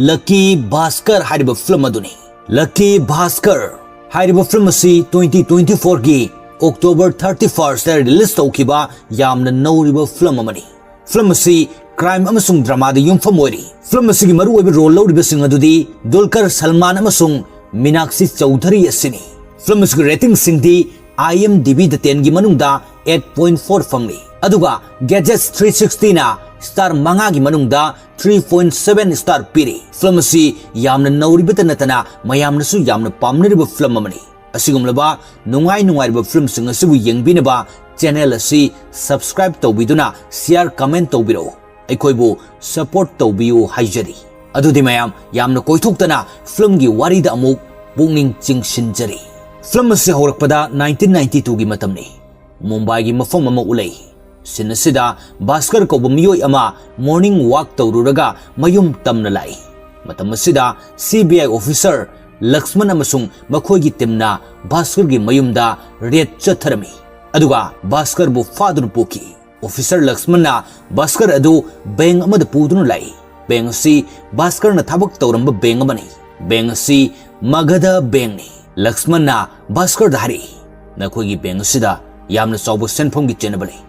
ꯂꯛꯀꯤ ꯚꯥꯁꯀꯔ ꯍꯥꯏꯔꯤꯕ ꯐꯤꯂꯝ ꯑꯗꯨꯅꯤ꯫ ꯂꯛꯀꯤ ꯚꯥꯁꯀꯔ ꯍꯥꯏꯔꯤꯕ ꯐꯤꯂꯝ ꯑꯁꯤ twenty twenty-four-ꯒꯤ October thirty-first-ꯇ ꯔꯤꯂꯤꯖ ꯇꯧꯈꯤꯕ ꯌꯥꯝꯅ ꯅꯧꯔꯤꯕ ꯐꯤꯂꯝ ꯑꯃꯅꯤ꯫ ꯐꯤꯂꯝ ꯑꯁꯤ ꯀ꯭ꯔꯥꯏꯝ ꯑꯃꯁꯨꯡ ꯗ꯭ꯔꯃꯥꯗ ꯌꯨꯝꯐꯝ ꯑꯣꯏꯔꯤ꯫ ꯐꯤꯂꯝ ꯑꯁꯤꯒꯤ ꯃꯔꯨꯑꯣꯏꯕ ꯔꯣꯜ ꯂꯧꯔꯤꯕꯁꯤꯡ ꯑꯗꯨꯗꯤ ꯗꯨꯜꯀꯔ ꯁꯜꯃꯥꯟ ꯑꯃꯁꯨꯡ ꯃꯤꯅꯥꯛꯁꯤ ꯆꯧꯙꯔꯤ ꯑꯁꯤꯅꯤ꯫ ꯐꯤꯂꯝ ꯑꯁꯤꯒꯤ ꯔꯦꯇꯤꯡꯁꯤꯡꯗꯤ IMDb-ꯗ ten-ꯒꯤ ꯃꯅꯨꯡꯗ eight point four ꯐꯪꯂꯤ꯫ ꯑꯗꯨꯒ Gadgets three sixty-ꯅ ꯁ꯭ꯇꯥꯔ ꯃꯉꯥꯒꯤ ꯃꯅꯨꯡꯗ three point seven ꯁ꯭ꯇꯥꯔ ꯄꯤꯔꯤ꯫ ꯐꯤꯂꯝ ꯑꯁꯤ ꯌꯥꯝꯅ ꯅꯧꯔꯤꯕꯇ ꯅꯠꯇꯅ ꯃꯌꯥꯝꯅꯁꯨ ꯌꯥꯝꯅ ꯄꯥꯝꯅꯔꯤꯕ ꯐꯤꯂꯝ ꯑꯃꯅꯤ꯫ ꯑꯁꯤꯒꯨꯝꯂꯕ ꯅꯨꯡꯉꯥꯏ ꯅꯨꯡꯉꯥꯏꯔꯕ ꯐꯤꯂꯝꯁꯤꯡ ꯑꯁꯤꯕꯨ ꯌꯦꯡꯕꯤꯅꯕ ꯆꯦꯅꯦꯜ ꯑꯁꯤ ꯁꯕꯁꯀ꯭ꯔꯥꯏꯕ ꯇꯧꯕꯤꯗꯨꯅ ꯁꯤꯌꯥꯔ, ꯀꯃꯦꯟ ꯇꯧꯕꯤꯔꯛꯎ꯫ ꯑꯩꯈꯣꯏꯕꯨ ꯁꯄꯣꯔꯠ ꯇꯧꯕꯤꯌꯨ ꯍꯥꯏꯖꯔꯤ꯫ ꯑꯗꯨꯗꯤ ꯃꯌꯥꯝ ꯌꯥꯝꯅ ꯀꯣꯏꯊꯣꯛꯇꯅ ꯐꯤꯂꯝꯒꯤ ꯋꯥꯔꯤꯗ ꯑꯃꯨꯛ ꯄꯨꯛꯅꯤꯡ ꯆꯤꯡꯁꯤꯟꯖꯔꯤ꯫ ꯐꯤꯂꯝ ꯑꯁꯤ ꯍꯧꯔꯛꯄꯗ nineteen ninety-two-ꯒꯤ ꯃꯇꯝꯅꯤ꯫ ꯃꯨꯝꯕꯥꯏꯒꯤ ꯃꯐꯝ ꯑꯃ ꯎꯠꯂꯛꯏ꯫ ꯁꯤꯟ ꯑꯁꯤꯗ ꯚꯥꯁꯀꯔ ꯀꯧꯕ ꯃꯤꯑꯣꯏ ꯑꯃ ꯃꯣꯔꯅꯤꯡ ꯋꯥꯛ ꯇꯧꯔꯨꯔꯒ ꯃꯌꯨꯝ ꯇꯝꯅ ꯂꯥꯛꯏ꯫ ꯃꯇꯝ ꯑꯁꯤꯗ ꯁꯤ ꯕꯤ ꯑꯥꯏ ꯑꯣꯐꯤꯁꯔ ꯂꯛꯁꯃꯟ ꯑꯃꯁꯨꯡ ꯃꯈꯣꯏꯒꯤ ꯇꯤꯝꯅ ꯚꯥꯁꯀꯔꯒꯤ ꯃꯌꯨꯝꯗ ꯔꯦꯗ ꯆꯠꯊꯔꯝꯃꯤ꯫ ꯑꯗꯨꯒ ꯚꯥꯁꯀꯔꯕꯨ ꯐꯥꯗꯨꯅ ꯄꯨꯈꯤ꯫ ꯑꯣꯐꯤꯁꯔ ꯂꯛꯁꯃꯟꯅ ꯚꯥꯁꯀꯔ ꯑꯗꯨ ꯕꯦꯡꯛ ꯑꯃꯗ ꯄꯨꯗꯨꯅ ꯂꯥꯛꯏ꯫ ꯕꯦꯡꯛ ꯑꯁꯤ ꯚꯥꯁꯀꯔꯅ ꯊꯕꯛ ꯇꯧꯔꯝꯕ ꯕꯦꯡꯛ ꯑꯃꯅꯤ꯫ ꯕꯦꯡꯛ ꯑꯁꯤ ꯃꯒꯙ ꯕꯦꯡꯛꯅꯤ꯫ ꯂꯛꯁꯃꯟꯅ ꯚꯥꯁꯀꯔꯗ ꯍꯥꯏꯔꯛꯏ, "ꯅꯈꯣꯏꯒꯤ ꯕꯦꯡꯛ ꯑꯁꯤꯗ ꯌꯥꯝꯅ ꯆꯥꯎꯕ ꯁꯦꯟꯐꯝꯒꯤ ꯆꯦꯟꯅꯕ ꯂꯩ,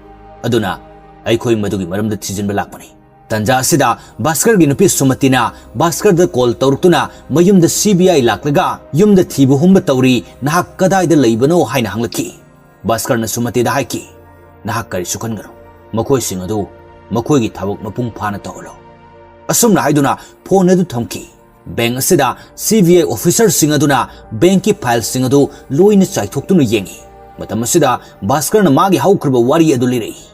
ꯑꯗꯨꯅ ꯑꯩꯈꯣꯏ ꯃꯗꯨꯒꯤ ꯃꯔꯝꯗ ꯊꯤꯖꯤꯟꯕ ꯂꯥꯛꯄꯅꯤ"꯫ ꯇꯟꯖꯥ ꯑꯁꯤꯗ ꯚꯥꯁꯀꯔꯒꯤ ꯅꯨꯄꯤ ꯁꯨꯃꯇꯤꯅ ꯚꯥꯁꯀꯔꯗ ꯀꯣꯜ ꯇꯧꯔꯛꯇꯨꯅ ꯃꯌꯨꯝꯗ ꯁꯤ ꯕꯤ ꯑꯥꯏ ꯂꯥꯛꯂꯒ ꯌꯨꯝꯗ ꯊꯤꯕ ꯍꯨꯝꯕ ꯇꯧꯔꯤ, "ꯅꯍꯥꯛ ꯀꯗꯥꯏꯗ ꯂꯩꯕꯅꯣ?" ꯍꯥꯏꯅ ꯍꯪꯂꯛꯈꯤ꯫ ꯚꯥꯁꯀꯔꯅ ꯁꯨꯃꯇꯤꯗ ꯍꯥꯏꯈꯤ, "ꯅꯍꯥꯛ ꯀꯔꯤꯁꯨ ꯈꯟꯒꯅꯨ, ꯃꯈꯣꯏꯁꯤꯡ ꯑꯗꯨ ꯃꯈꯣꯏꯒꯤ ꯊꯕꯛ ꯃꯄꯨꯡ ꯐꯥꯅ ꯇꯧꯍꯜꯂꯣ"꯫ ꯑꯁꯨꯝꯅ ꯍꯥꯏꯗꯨꯅ ꯐꯣꯟ ꯑꯗꯨ ꯊꯝꯈꯤ꯫ ꯕꯦꯡꯛ ꯑꯁꯤꯗ ꯁꯤ ꯕꯤ ꯑꯥꯏ ꯑꯣꯐꯤꯁꯔꯁꯤꯡ ꯑꯗꯨꯅ ꯕꯦꯡꯛꯀꯤ ꯐꯥꯏꯜꯁꯤꯡ ꯑꯗꯨ ꯂꯣꯏꯅ ꯆꯥꯏꯊꯣꯛꯇꯨꯅ ꯌꯦꯡꯉꯤ꯫ ꯃꯇꯝ ꯑꯁꯤꯗ ꯚꯥꯁꯀꯔꯅ ꯃꯥꯒꯤ ꯍꯧꯈ꯭ꯔꯕ ꯋꯥꯔꯤ ꯑꯗꯨ ꯂꯤꯔꯛꯏ꯫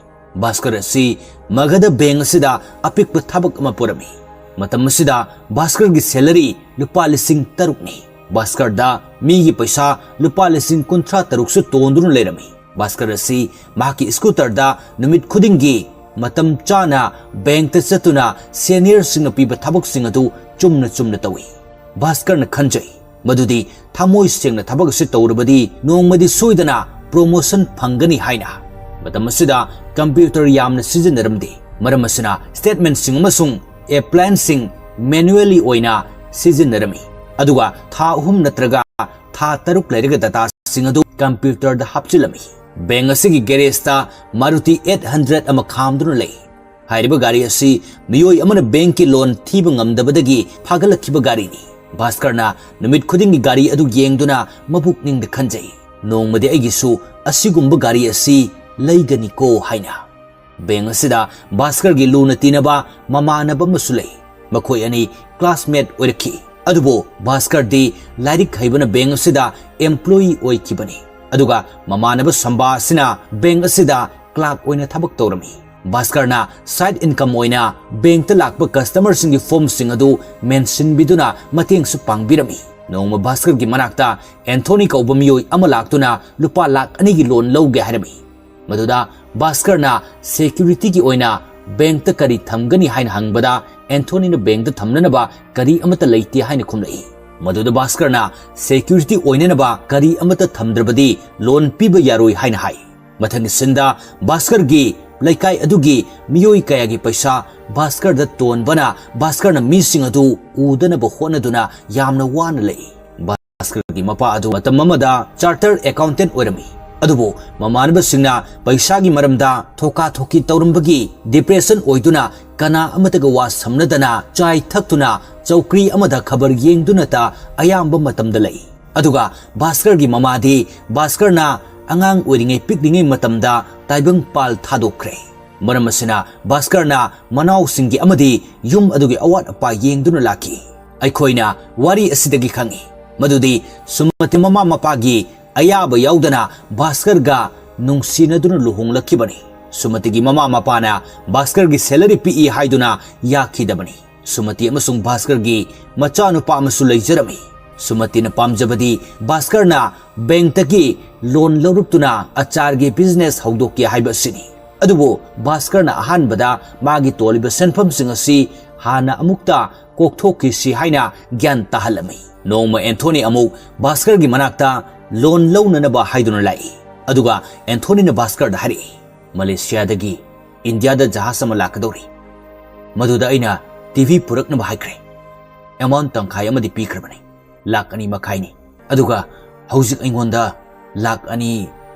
ꯚꯥꯁꯀꯔ ꯑꯁꯤ ꯃꯒꯙ ꯕꯦꯡꯛ ꯑꯁꯤꯗ ꯑꯄꯤꯛꯄ ꯊꯕꯛ ꯑꯃ ꯄꯨꯔꯝꯃꯤ꯫ ꯃꯇꯝ ꯑꯁꯤꯗ ꯚꯥꯁꯀꯔꯒꯤ ꯁꯦꯂꯔꯤ ꯂꯨꯄꯥ ꯂꯤꯁꯤꯡ ꯇꯔꯨꯛꯅꯤ꯫ ꯚꯥꯁꯀꯔꯗ ꯃꯤꯒꯤ ꯄꯩꯁꯥ ꯂꯨꯄꯥ ꯂꯤꯁꯤꯡ ꯀꯨꯟꯊ꯭ꯔꯥ ꯇꯔꯨꯛꯁꯨ ꯇꯣꯟꯗꯨꯅ ꯂꯩꯔꯝꯃꯤ꯫ ꯚꯥꯁꯀꯔ ꯑꯁꯤ ꯃꯍꯥꯛꯀꯤ ꯁ꯭ꯀꯨꯇꯔꯗ ꯅꯨꯃꯤꯠ ꯈꯨꯗꯤꯡꯒꯤ ꯃꯇꯝ ꯆꯥꯅ ꯕꯦꯡꯛꯇ ꯆꯠꯇꯨꯅ ꯁꯦꯅꯤꯌꯔꯁꯤꯡꯅ ꯄꯤꯕ ꯊꯕꯛꯁꯤꯡ ꯑꯗꯨ ꯆꯨꯝꯅ ꯆꯨꯝꯅ ꯇꯧꯏ꯫ ꯚꯥꯁꯀꯔꯅ ꯈꯟꯖꯩ ꯃꯗꯨꯗꯤ ꯊꯃꯣꯏ ꯁꯦꯡꯅ ꯊꯕꯛ ꯑꯁꯤ ꯇꯧꯔꯕꯗꯤ ꯅꯣꯡꯃꯗꯤ ꯁꯣꯏꯗꯅ ꯄ꯭ꯔꯣꯃꯣꯁꯟ ꯐꯪꯒꯅꯤ ꯍꯥꯏꯅ꯫ ꯃꯇꯝ ꯑꯁꯤꯗ ꯀꯝꯄ꯭ꯌꯨꯇꯔ ꯌꯥꯝꯅ ꯁꯤꯖꯤꯟꯅꯔꯝꯗꯦ꯫ ꯃꯔꯝ ꯑꯁꯤꯅ ꯁ꯭ꯇꯦꯠꯃꯦꯟꯠꯁꯤꯡ ꯑꯃꯁꯨꯡ ꯑꯦꯄ꯭ꯂꯥꯏꯟꯁꯁꯤꯡ ꯃꯦꯅꯨꯑꯦꯜꯂꯤ ꯑꯣꯏꯅ ꯁꯤꯖꯤꯟꯅꯔꯝꯃꯤ꯫ ꯑꯗꯨꯒ ꯊꯥ ꯑꯍꯨꯝ ꯅꯠꯇ꯭ꯔꯒ ꯊꯥ ꯇꯔꯨꯛ ꯂꯩꯔꯒ ꯗꯇꯥꯁꯤꯡ ꯑꯗꯨ ꯀꯝꯄ꯭ꯌꯨꯇꯔꯗ ꯍꯥꯞꯆꯤꯜꯂꯝꯃꯤ꯫ ꯕꯦꯡꯛ ꯑꯁꯤꯒꯤ ꯒꯦꯔꯦꯖꯇ ꯃꯥꯔꯨꯇꯤ ꯑꯩꯠ ꯍꯟꯗ꯭ꯔꯦꯠ ꯑꯃ ꯈꯥꯝꯗꯨꯅ ꯂꯩ꯫ ꯍꯥꯏꯔꯤꯕ ꯒꯥꯔꯤ ꯑꯁꯤ ꯃꯤꯑꯣꯏ ꯑꯃꯅ ꯕꯦꯡꯛꯀꯤ ꯂꯣꯟ ꯊꯤꯕ ꯉꯝꯗꯕꯗꯒꯤ ꯐꯥꯒꯠꯂꯛꯈꯤꯕ ꯒꯥꯔꯤꯅꯤ꯫ ꯚꯥꯁꯀꯔꯅ ꯅꯨꯃꯤꯠ ꯈꯨꯗꯤꯡꯒꯤ ꯒꯥꯔꯤ ꯑꯗꯨ ꯌꯦꯡꯗꯨꯅ ꯃꯄꯨꯛꯅꯤꯡꯗ ꯈꯟꯖꯩ, "ꯅꯣꯡꯃꯗꯤ ꯑꯩꯒꯤꯁꯨ ꯑꯁꯤꯒꯨꯝꯕ ꯒꯥꯔꯤ ꯑꯁꯤ ꯂꯩꯒꯅꯤꯀꯣ" ꯍꯥꯏꯅ꯫ ꯕꯦꯡꯛ ꯑꯁꯤꯗ ꯚꯥꯁꯀꯔꯒꯤ ꯂꯨꯅ ꯇꯤꯟꯅꯕ ꯃꯃꯥꯟꯅꯕ ꯑꯃꯁꯨ ꯂꯩ꯫ ꯃꯈꯣꯏ ꯑꯅꯤ ꯀ꯭ꯂꯥꯁꯃꯦꯠ ꯑꯣꯏꯔꯛꯈꯤ꯫ ꯑꯗꯨꯕꯨ ꯚꯥꯁꯀꯔꯗꯤ ꯂꯥꯏꯔꯤꯛ ꯍꯩꯕꯅ ꯕꯦꯡꯛ ꯑꯁꯤꯗ ꯑꯦꯝꯄ꯭ꯂꯣꯌꯤ ꯑꯣꯏꯈꯤꯕꯅꯤ꯫ ꯑꯗꯨꯒ ꯃꯃꯥꯟꯅꯕ ꯁꯝꯕꯥ ꯑꯁꯤꯅ ꯕꯦꯡꯛ ꯑꯁꯤꯗ ꯀ꯭ꯂꯥꯔꯛ ꯑꯣꯏꯅ ꯊꯕꯛ ꯇꯧꯔꯝꯃꯤ꯫ ꯚꯥꯁꯀꯔꯅ ꯁꯥꯏꯗ ꯏꯟꯀꯝ ꯑꯣꯏꯅ ꯕꯦꯡꯛꯇ ꯂꯥꯛꯄ ꯀꯁꯇꯃꯔꯁꯤꯡꯒꯤ ꯐꯣꯔꯝꯁꯤꯡ ꯑꯗꯨ ꯃꯦꯟꯁꯤꯟꯕꯤꯗꯨꯅ ꯃꯇꯦꯡꯁꯨ ꯄꯥꯡꯕꯤꯔꯝꯃꯤ꯫ ꯅꯣꯡꯃ ꯚꯥꯁꯀꯔꯒꯤ ꯃꯅꯥꯛꯇ ꯑꯦꯟꯊꯣꯅꯤ ꯀꯧꯕ ꯃꯤꯑꯣꯏ ꯑꯃ ꯂꯥꯛꯇꯨꯅ ꯂꯨꯄꯥ ꯂꯥꯈ ꯑꯅꯤꯒꯤ ꯂꯣꯟ ꯂꯧꯒꯦ ꯍꯥꯏꯔꯝꯃꯤ꯫ ꯃꯗꯨꯗ ꯚꯥꯁꯀꯔꯅ ꯁꯦꯀ꯭ꯌꯨꯔꯤꯇꯤꯒꯤ ꯑꯣꯏꯅ ꯕꯦꯡꯛꯇ ꯀꯔꯤ ꯊꯝꯒꯅꯤ ꯍꯥꯏꯅ ꯍꯪꯕꯗ, ꯑꯦꯟꯊꯣꯅꯤꯅ ꯕꯦꯡꯛꯇ ꯊꯝꯅꯅꯕ ꯀꯔꯤ ꯑꯃꯠꯇ ꯂꯩꯇꯦ ꯍꯥꯏꯅ ꯈꯨꯝꯂꯛꯏ꯫ ꯃꯗꯨꯗ ꯚꯥꯁꯀꯔꯅ ꯁꯦꯀ꯭ꯌꯨꯔꯤꯇꯤ ꯑꯣꯏꯅꯅꯕ ꯀꯔꯤ ꯑꯃꯠꯇ ꯊꯝꯗ꯭ꯔꯕꯗꯤ ꯂꯣꯟ ꯄꯤꯕ ꯌꯥꯔꯣꯏ ꯍꯥꯏꯅ ꯍꯥꯏ꯫ ꯃꯊꯪꯒꯤ ꯁꯤꯟꯗ ꯚꯥꯁꯀꯔꯒꯤ ꯂꯩꯀꯥꯏ ꯑꯗꯨꯒꯤ ꯃꯤꯑꯣꯏ ꯀꯌꯥꯒꯤ ꯄꯩꯁꯥ ꯚꯥꯁꯀꯔꯗ ꯇꯣꯟꯕꯅ ꯚꯥꯁꯀꯔꯅ ꯃꯤꯁꯤꯡ ꯑꯗꯨ ꯎꯗꯅꯕ ꯍꯣꯠꯅꯗꯨꯅ ꯌꯥꯝꯅ ꯋꯥꯅ ꯂꯩ꯫ ꯚꯥꯁꯀꯔꯒꯤ ꯃꯄꯥ ꯑꯗꯨ ꯃꯇꯝ ꯑꯃꯗ chartered accountant ꯑꯣꯏꯔꯝꯃꯤ, ꯑꯗꯨꯕꯨ ꯃꯃꯥꯟꯅꯕꯁꯤꯡꯅ ꯄꯩꯁꯥꯒꯤ ꯃꯔꯝꯗ ꯊꯣꯀꯥ ꯊꯣꯀꯤ ꯇꯧꯔꯝꯕꯒꯤ depression ꯑꯣꯏꯗꯨꯅ ꯀꯅꯥ ꯑꯃꯠꯇꯒ ꯋꯥ ꯁꯝꯅꯗꯅ ꯆꯥꯏ ꯊꯛꯇꯨꯅ ꯆꯧꯀ꯭ꯔꯤ ꯑꯃꯗ ꯈꯕꯔ ꯌꯦꯡꯗꯨꯅꯇ ꯑꯌꯥꯝꯕ ꯃꯇꯝꯗ ꯂꯩ꯫ ꯑꯗꯨꯒ ꯚꯥꯁꯀꯔꯒꯤ ꯃꯃꯥꯗꯤ ꯚꯥꯁꯀꯔꯅ ꯑꯉꯥꯡ ꯑꯣꯏꯔꯤꯉꯩ ꯄꯤꯛꯂꯤꯉꯩ ꯃꯇꯝꯗ ꯇꯥꯏꯕꯪ ꯄꯥꯜ ꯊꯥꯗꯣꯛꯈ꯭ꯔꯦ꯫ ꯃꯔꯝ ꯑꯁꯤꯅ ꯚꯥꯁꯀꯔꯅ ꯃꯅꯥꯎꯁꯤꯡꯒꯤ ꯑꯃꯗꯤ ꯌꯨꯝ ꯑꯗꯨꯒꯤ ꯑꯋꯥꯠ ꯑꯄꯥ ꯌꯦꯡꯗꯨꯅ ꯂꯥꯛꯈꯤ꯫ ꯑꯩꯈꯣꯏꯅ ꯋꯥꯔꯤ ꯑꯁꯤꯗꯒꯤ ꯈꯪꯏ ꯃꯗꯨꯗꯤ ꯁꯨꯃꯇꯤ ꯃꯃꯥ ꯃꯄꯥꯒꯤ ꯑꯌꯥꯕ ꯌꯥꯎꯗꯅ ꯚꯥꯁꯀꯔꯒ ꯅꯨꯡꯁꯤꯅꯗꯨꯅ ꯂꯨꯍꯣꯡꯂꯛꯈꯤꯕꯅꯤ꯫ ꯁꯨꯃꯇꯤꯒꯤ ꯃꯃꯥ ꯃꯄꯥꯅ ꯚꯥꯁꯀꯔꯒꯤ salary ꯄꯤꯛꯏ ꯍꯥꯏꯗꯨꯅ ꯌꯥꯈꯤꯗꯕꯅꯤ꯫ ꯁꯨꯃꯇꯤ ꯑꯃꯁꯨꯡ ꯚꯥꯁꯀꯔꯒꯤ ꯃꯆꯥꯅꯨꯄꯥ ꯑꯃꯁꯨ ꯂꯩꯖꯔꯝꯃꯤ꯫ ꯁꯨꯃꯇꯤꯅ ꯄꯥꯝꯖꯕꯗꯤ ꯚꯥꯁꯀꯔꯅ bankꯇꯒꯤ loan ꯂꯧꯔꯛꯇꯨꯅ ꯑꯆꯥꯔꯒꯤ business ꯍꯧꯗꯣꯛꯀꯦ ꯍꯥꯏꯕ ꯑꯁꯤꯅꯤ꯫ ꯑꯗꯨꯕꯨ ꯚꯥꯁꯀꯔꯅ ꯑꯍꯥꯟꯕꯗ ꯃꯥꯒꯤ ꯇꯣꯜꯂꯤꯕ ꯁꯦꯟꯐꯝꯁꯤꯡ ꯑꯁꯤ ꯍꯥꯟꯅ ꯑꯃꯨꯛꯇ ꯀꯣꯛꯊꯣꯛꯈꯤꯁꯤ ꯍꯥꯏꯅ ꯒ꯭ꯌꯥꯟ ꯇꯥꯍꯜꯂꯝꯃꯤ꯫ ꯅꯣꯡꯃ ꯑꯦꯟꯊꯣꯅꯤ ꯑꯃꯨꯛ ꯚꯥꯁꯀꯔꯒꯤ ꯃꯅꯥꯛꯇ loan ꯂꯧꯅꯅꯕ ꯍꯥꯏꯗꯨꯅ ꯂꯥꯛꯏ꯫ ꯑꯗꯨꯒ ꯑꯦꯟꯊꯣꯅꯤꯅ ꯚꯥꯁꯀꯔꯗ ꯍꯥꯏꯔꯛꯏ, "ꯃꯂꯦꯁꯤꯌꯥꯗꯒꯤ ꯏꯟꯗꯤꯌꯥꯗ ꯖꯍꯥꯖ ꯑꯃ ꯂꯥꯛꯀꯗꯧꯔꯤ꯫ ꯃꯗꯨꯗ ꯑꯩꯅ TV ꯄꯨꯔꯛꯅꯕ ꯍꯥꯏꯈ꯭ꯔꯦ꯫ Amount ꯇꯪꯈꯥꯏ ꯑꯃꯗꯤ ꯄꯤꯈ꯭ꯔꯕꯅꯤ꯫ ꯂꯥꯛ ꯑꯅꯤ ꯃꯈꯥꯏꯅꯤ꯫ ꯑꯗꯨꯒ ꯍꯧꯖꯤꯛ ꯑꯩꯉꯣꯟꯗ ꯂꯥꯛ ꯑꯅꯤ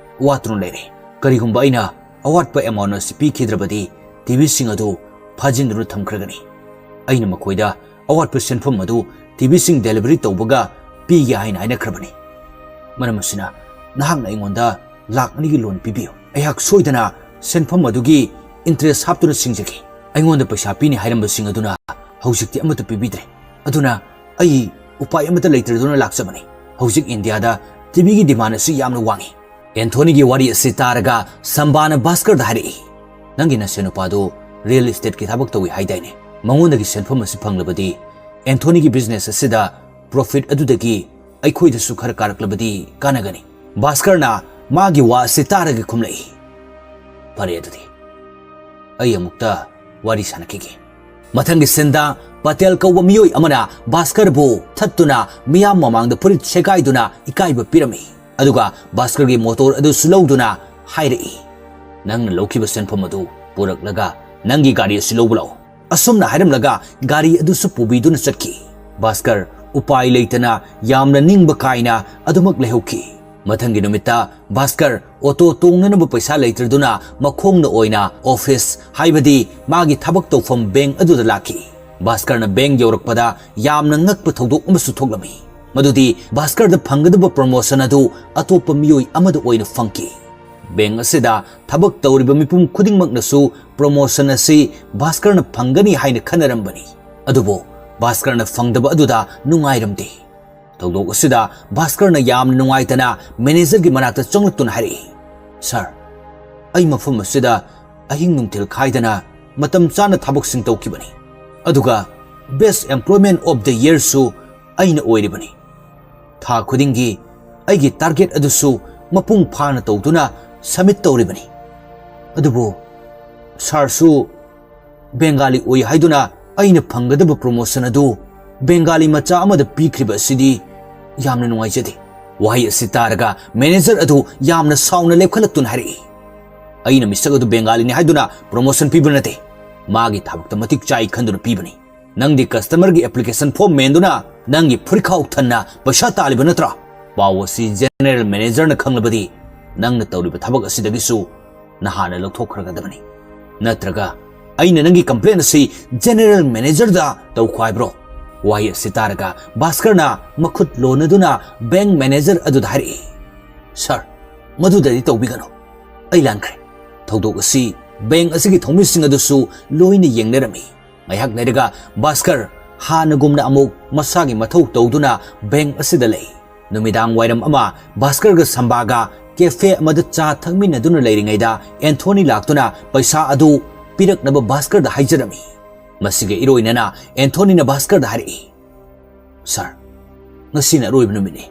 ꯋꯥꯠꯇꯨꯅ ꯂꯩꯔꯦ꯫ ꯀꯔꯤꯒꯨꯝꯕ ꯑꯩꯅ ꯑꯋꯥꯠꯄ amount ꯑꯁꯤ ꯄꯤꯈꯤꯗ꯭ꯔꯕꯗꯤ TVꯁꯤꯡ ꯑꯗꯨ ꯐꯥꯖꯤꯟꯗꯨꯅ ꯊꯝꯈ꯭ꯔꯒꯅꯤ꯫ ꯑꯩꯅ ꯃꯈꯣꯏꯗ ꯑꯋꯥꯠꯄ ꯁꯦꯟꯐꯝ ꯑꯗꯨ TVꯁꯤꯡ delivery ꯇꯧꯕꯒ ꯄꯤꯒꯦ ꯍꯥꯏꯅ ꯍꯥꯏꯅꯈ꯭ꯔꯕꯅꯤ꯫ ꯃꯔꯝ ꯑꯁꯤꯅ ꯅꯍꯥꯛꯅ ꯑꯩꯉꯣꯟꯗ ꯂꯥꯛ ꯑꯅꯤꯒꯤ loan ꯄꯤꯕꯤꯌꯨ꯫ ꯑꯩꯍꯥꯛ ꯁꯣꯏꯗꯅ ꯁꯦꯟꯐꯝ ꯑꯗꯨꯒꯤ interest ꯍꯥꯞꯇꯨꯅ ꯁꯤꯡꯖꯒꯦ꯫ ꯑꯩꯉꯣꯟꯗ ꯄꯩꯁꯥ ꯄꯤꯅꯤ ꯍꯥꯏꯔꯝꯕꯁꯤꯡ ꯑꯗꯨꯅ ꯍꯧꯖꯤꯛꯇꯤ ꯑꯃꯠꯇ ꯄꯤꯕꯤꯗ꯭ꯔꯦ꯫ ꯑꯗꯨꯅ ꯑꯩ ꯎꯄꯥꯏ ꯑꯃꯠꯇ ꯂꯩꯇ꯭ꯔꯗꯨꯅ ꯂꯥꯛꯆꯕꯅꯤ꯫ ꯍꯧꯖꯤꯛ ꯏꯟꯗꯤꯌꯥꯗ TVꯒꯤ demand ꯑꯁꯤ ꯌꯥꯝꯅ ꯋꯥꯡꯏ꯫" ꯑꯦꯟꯊꯣꯅꯤꯒꯤ ꯋꯥꯔꯤ ꯑꯁꯤ ꯇꯥꯔꯒ ꯁꯝꯕꯥꯅ ꯚꯥꯁꯀꯔꯗ ꯍꯥꯏꯔꯛꯏ, "ꯅꯪꯒꯤ ꯅꯁꯦꯟ ꯅꯨꯄꯥꯗꯨ real estateꯀꯤ ꯊꯕꯛ ꯇꯧꯏ ꯍꯥꯏꯗꯥꯏꯅꯦ? ꯃꯉꯣꯟꯗꯒꯤ ꯁꯦꯟꯐꯝ ꯑꯁꯤ ꯐꯪꯂꯕꯗꯤ ꯑꯦꯟꯊꯣꯅꯤꯒꯤ business ꯑꯁꯤꯗ profit ꯑꯗꯨꯗꯒꯤ ꯑꯩꯈꯣꯏꯗꯁꯨ ꯈꯔ ꯀꯥꯔꯛꯂꯕꯗꯤ ꯀꯥꯟꯅꯒꯅꯤ꯫" ꯚꯥꯁꯀꯔꯅ ꯃꯥꯒꯤ ꯋꯥ ꯑꯁꯤ ꯇꯥꯔꯒ ꯈꯨꯝꯂꯛꯏ, "ꯐꯔꯦ ꯑꯗꯨꯗꯤ, ꯑꯩ ꯑꯃꯨꯛꯇ ꯋꯥꯔꯤ ꯁꯥꯟꯅꯈꯤꯒꯦ꯫" ꯃꯊꯪꯒꯤ ꯁꯤꯟꯗ ꯄꯇꯦꯜ ꯀꯧꯕ ꯃꯤꯑꯣꯏ ꯑꯃꯅ ꯚꯥꯁꯀꯔꯕꯨ ꯊꯠꯇꯨꯅ ꯃꯤꯌꯥꯝ ꯃꯃꯥꯡꯗ ꯐꯨꯔꯤꯠ ꯁꯦꯒꯥꯏꯗꯨꯅ ꯏꯀꯥꯏꯕ ꯄꯤꯔꯝꯃꯤ꯫ ꯑꯗꯨꯒ ꯚꯥꯁꯀꯔꯒꯤ ꯃꯣꯇꯣꯔ ꯑꯗꯨꯁꯨ ꯂꯧꯗꯨꯅ ꯍꯥꯏꯔꯛꯏ, "ꯅꯪꯅ ꯂꯧꯈꯤꯕ ꯁꯦꯟꯐꯝ ꯑꯗꯨ ꯄꯨꯔꯛꯂꯒ ꯅꯪꯒꯤ ꯒꯥꯔꯤ ꯑꯁꯤ ꯂꯧꯕ ꯂꯥꯛꯎ꯫ ꯑꯁꯨꯝꯅ ꯍꯥꯏꯔꯝꯂꯒ ꯒꯥꯔꯤ ꯑꯗꯨꯁꯨ ꯄꯨꯕꯤꯗꯨꯅ ꯆꯠꯈꯤ꯫ ꯚꯥꯁꯀꯔ ꯎꯄꯥꯏ ꯂꯩꯇꯅ ꯌꯥꯝꯅ ꯅꯤꯡꯕ ꯀꯥꯏꯅ ꯑꯗꯨꯃꯛ ꯂꯩꯍꯧꯈꯤ꯫ ꯃꯊꯪꯒꯤ ꯅꯨꯃꯤꯠꯇ ꯚꯥꯁꯀꯔ ꯑꯣꯇꯣ ꯇꯣꯡꯅꯅꯕ ꯄꯩꯁꯥ ꯂꯩꯇ꯭ꯔꯗꯨꯅ ꯃꯈꯣꯡꯅ ꯑꯣꯏꯅ ꯑꯣꯐꯤꯁ, ꯍꯥꯏꯕꯗꯤ ꯃꯥꯒꯤ ꯊꯕꯛ ꯇꯧꯐꯝ ꯕꯦꯡꯛ ꯑꯗꯨꯗ ꯂꯥꯛꯈꯤ꯫ ꯚꯥꯁꯀꯔꯅ ꯕꯦꯡꯛ ꯌꯧꯔꯛꯄꯗ ꯌꯥꯝꯅ ꯉꯛꯄ ꯊꯧꯗꯣꯛ ꯑꯃꯁꯨ ꯊꯣꯛꯂꯝꯃꯤ꯫ ꯃꯗꯨꯗꯤ ꯚꯥꯁꯀꯔꯗ ꯐꯪꯒꯗꯕ ꯄ꯭ꯔꯣꯃꯣꯁꯟ ꯑꯗꯨ ꯑꯇꯣꯞꯄ ꯃꯤꯑꯣꯏ ꯑꯃꯗ ꯑꯣꯏꯅ ꯐꯪꯈꯤ꯫ ꯕꯦꯡꯛ ꯑꯁꯤꯗ ꯊꯕꯛ ꯇꯧꯔꯤꯕ ꯃꯤꯄꯨꯝ ꯈꯨꯗꯤꯡꯃꯛꯅꯁꯨ ꯄ꯭ꯔꯣꯃꯣꯁꯟ ꯑꯁꯤ ꯚꯥꯁꯀꯔꯅ ꯐꯪꯒꯅꯤ ꯍꯥꯏꯅ ꯈꯟꯅꯔꯝꯕꯅꯤ꯫ ꯑꯗꯨꯕꯨ ꯚꯥꯁꯀꯔꯅ ꯐꯪꯗꯕ ꯑꯗꯨꯗ ꯅꯨꯡꯉꯥꯏꯔꯝꯗꯦ꯫ ꯊꯧꯗꯣꯛ ꯑꯁꯤꯗ ꯚꯥꯁꯀꯔꯅ ꯌꯥꯝꯅ ꯅꯨꯡꯉꯥꯏꯇꯅ ꯃꯦꯅꯦꯖꯔꯒꯤ ꯃꯅꯥꯛꯇ ꯆꯪꯂꯛꯇꯨꯅ ꯍꯥꯏꯔꯛꯏ, "ꯁꯥꯔ, ꯑꯩ ꯃꯐꯝ ꯑꯁꯤꯗ ꯑꯍꯤꯡ ꯅꯨꯡꯊꯤꯜ ꯈꯥꯏꯗꯅ ꯃꯇꯝ ꯆꯥꯅ ꯊꯕꯛꯁꯤꯡ ꯇꯧꯈꯤꯕꯅꯤ꯫ ꯑꯗꯨꯒ Best Employment of the Yearꯁꯨ ꯑꯩꯅ ꯑꯣꯏꯔꯤꯕꯅꯤ꯫ ꯊꯥ ꯈꯨꯗꯤꯡꯒꯤ ꯑꯩꯒꯤ ꯇꯥꯔꯒꯦꯠ ꯑꯗꯨꯁꯨ ꯃꯄꯨꯡ ꯐꯥꯅ ꯇꯧꯗꯨꯅ ꯁꯕꯃꯤꯠ ꯇꯧꯔꯤꯕꯅꯤ꯫ ꯑꯗꯨꯕꯨ ꯁꯥꯔꯁꯨ ꯕꯦꯡꯒꯥꯂꯤ ꯑꯣꯏ ꯍꯥꯏꯗꯨꯅ ꯑꯩꯅ ꯐꯪꯒꯗꯕ ꯄ꯭ꯔꯣꯃꯣꯁꯟ ꯑꯗꯨ ꯕꯦꯡꯒꯥꯂꯤ ꯃꯆꯥ ꯑꯃꯗ ꯄꯤꯈ꯭ꯔꯤꯕ ꯑꯁꯤꯗꯤ ꯌꯥꯝꯅ ꯅꯨꯡꯉꯥꯏꯖꯗꯦ꯫" ꯋꯥꯍꯩ ꯑꯁꯤ ꯇꯥꯔꯒ ꯃꯦꯅꯦꯖꯔ ꯑꯗꯨ ꯌꯥꯝꯅ ꯁꯥꯎꯅ ꯂꯦꯞꯈꯠꯂꯛꯇꯨꯅ ꯍꯥꯏꯔꯛꯏ, "ꯑꯩꯅ ꯃꯤꯁꯛ ꯑꯗꯨ ꯕꯦꯡꯒꯥꯂꯤꯅꯤ ꯍꯥꯏꯗꯨꯅ ꯄ꯭ꯔꯣꯃꯣꯁꯟ ꯄꯤꯕ ꯅꯠꯇꯦ꯫ ꯃꯥꯒꯤ ꯊꯕꯛꯇ ꯃꯇꯤꯛ ꯆꯥꯏ ꯈꯟꯗꯨꯅ ꯄꯤꯕꯅꯤ꯫ ꯅꯪꯗꯤ ꯀꯁꯇꯃꯔꯒꯤ ꯑꯦꯄ꯭ꯂꯤꯀꯦꯁꯟ ꯐꯣꯔꯝ ꯃꯦꯟꯗꯨꯅ ꯅꯪꯒꯤ ꯐꯨꯔꯤꯠꯈꯥꯎ ꯊꯟꯅ ꯄꯩꯁꯥ ꯇꯥꯜꯂꯤꯕ ꯅꯠꯇ꯭ꯔꯥ? ꯄꯥꯎ ꯑꯁꯤ ꯖꯦꯅꯦꯔꯦꯜ ꯃꯦꯅꯦꯖꯔꯅ ꯈꯪꯂꯕꯗꯤ ꯅꯪꯅ ꯇꯧꯔꯤꯕ ꯊꯕꯛ ꯑꯁꯤꯗꯒꯤꯁꯨ ꯅꯍꯥꯟꯅ ꯂꯧꯊꯣꯛꯈ꯭ꯔꯒꯗꯕꯅꯤ꯫ ꯅꯠꯇ꯭ꯔꯒ ꯑꯩꯅ ꯅꯪꯒꯤ ꯀꯝꯄ꯭ꯂꯦꯟ ꯑꯁꯤ ꯖꯦꯅꯦꯔꯦꯜ ꯃꯦꯅꯦꯖꯔꯗ ꯇꯧꯈꯣ ꯍꯥꯏꯕ꯭ꯔꯣ?" ꯋꯥꯍꯩ ꯑꯁꯤ ꯇꯥꯔꯒ ꯚꯥꯁꯀꯔꯅ ꯃꯈꯨꯠ ꯂꯣꯟꯅꯗꯨꯅ ꯕꯦꯡꯛ ꯃꯦꯅꯦꯖꯔ ꯑꯗꯨꯗ ꯍꯥꯏꯔꯛꯏ, "ꯁꯥꯔ, ꯃꯗꯨꯗꯗꯤ ꯇꯧꯕꯤꯒꯅꯨ꯫ ꯑꯩ ꯂꯥꯟꯈ꯭ꯔꯦ꯫" ꯊꯧꯗꯣꯛ ꯑꯁꯤ ꯕꯦꯡꯛ ꯑꯁꯤꯒꯤ ꯊꯧꯃꯤꯁꯤꯡ ꯑꯗꯨꯁꯨ ꯂꯣꯏꯅ ꯌꯦꯡꯅꯔꯝꯃꯤ꯫ ꯉꯥꯏꯍꯥꯛ ꯂꯩꯔꯒ ꯚꯥꯁꯀꯔ ꯍꯥꯟꯅꯒꯨꯝꯅ ꯑꯃꯨꯛ ꯃꯁꯥꯒꯤ ꯃꯊꯧ ꯇꯧꯗꯨꯅ ꯕꯦꯡꯛ ꯑꯁꯤꯗ ꯂꯩ꯫ ꯅꯨꯃꯤꯗꯥꯡ ꯋꯥꯏꯔꯝ ꯑꯃ ꯚꯥꯁꯀꯔꯒ ꯁꯝꯕꯥꯒ ꯀꯦꯐꯦ ꯑꯃꯗ ꯆꯥ ꯊꯛꯃꯤꯟꯅꯗꯨꯅ ꯂꯩꯔꯤꯉꯩꯗ ꯑꯦꯟꯊꯣꯅꯤ ꯂꯥꯛꯇꯨꯅ ꯄꯩꯁꯥ ꯑꯗꯨ ꯄꯤꯔꯛꯅꯕ ꯚꯥꯁꯀꯔꯗ ꯍꯥꯏꯖꯔꯝꯃꯤ꯫ ꯃꯁꯤꯒ ꯏꯔꯣꯏꯅꯅ ꯑꯦꯟꯊꯣꯅꯤꯅ ꯚꯥꯁꯀꯔꯗ ꯍꯥꯏꯔꯛꯏ, "ꯁꯥꯔ, ꯉꯁꯤꯅ ꯑꯔꯣꯏꯕ ꯅꯨꯃꯤꯠꯅꯤ꯫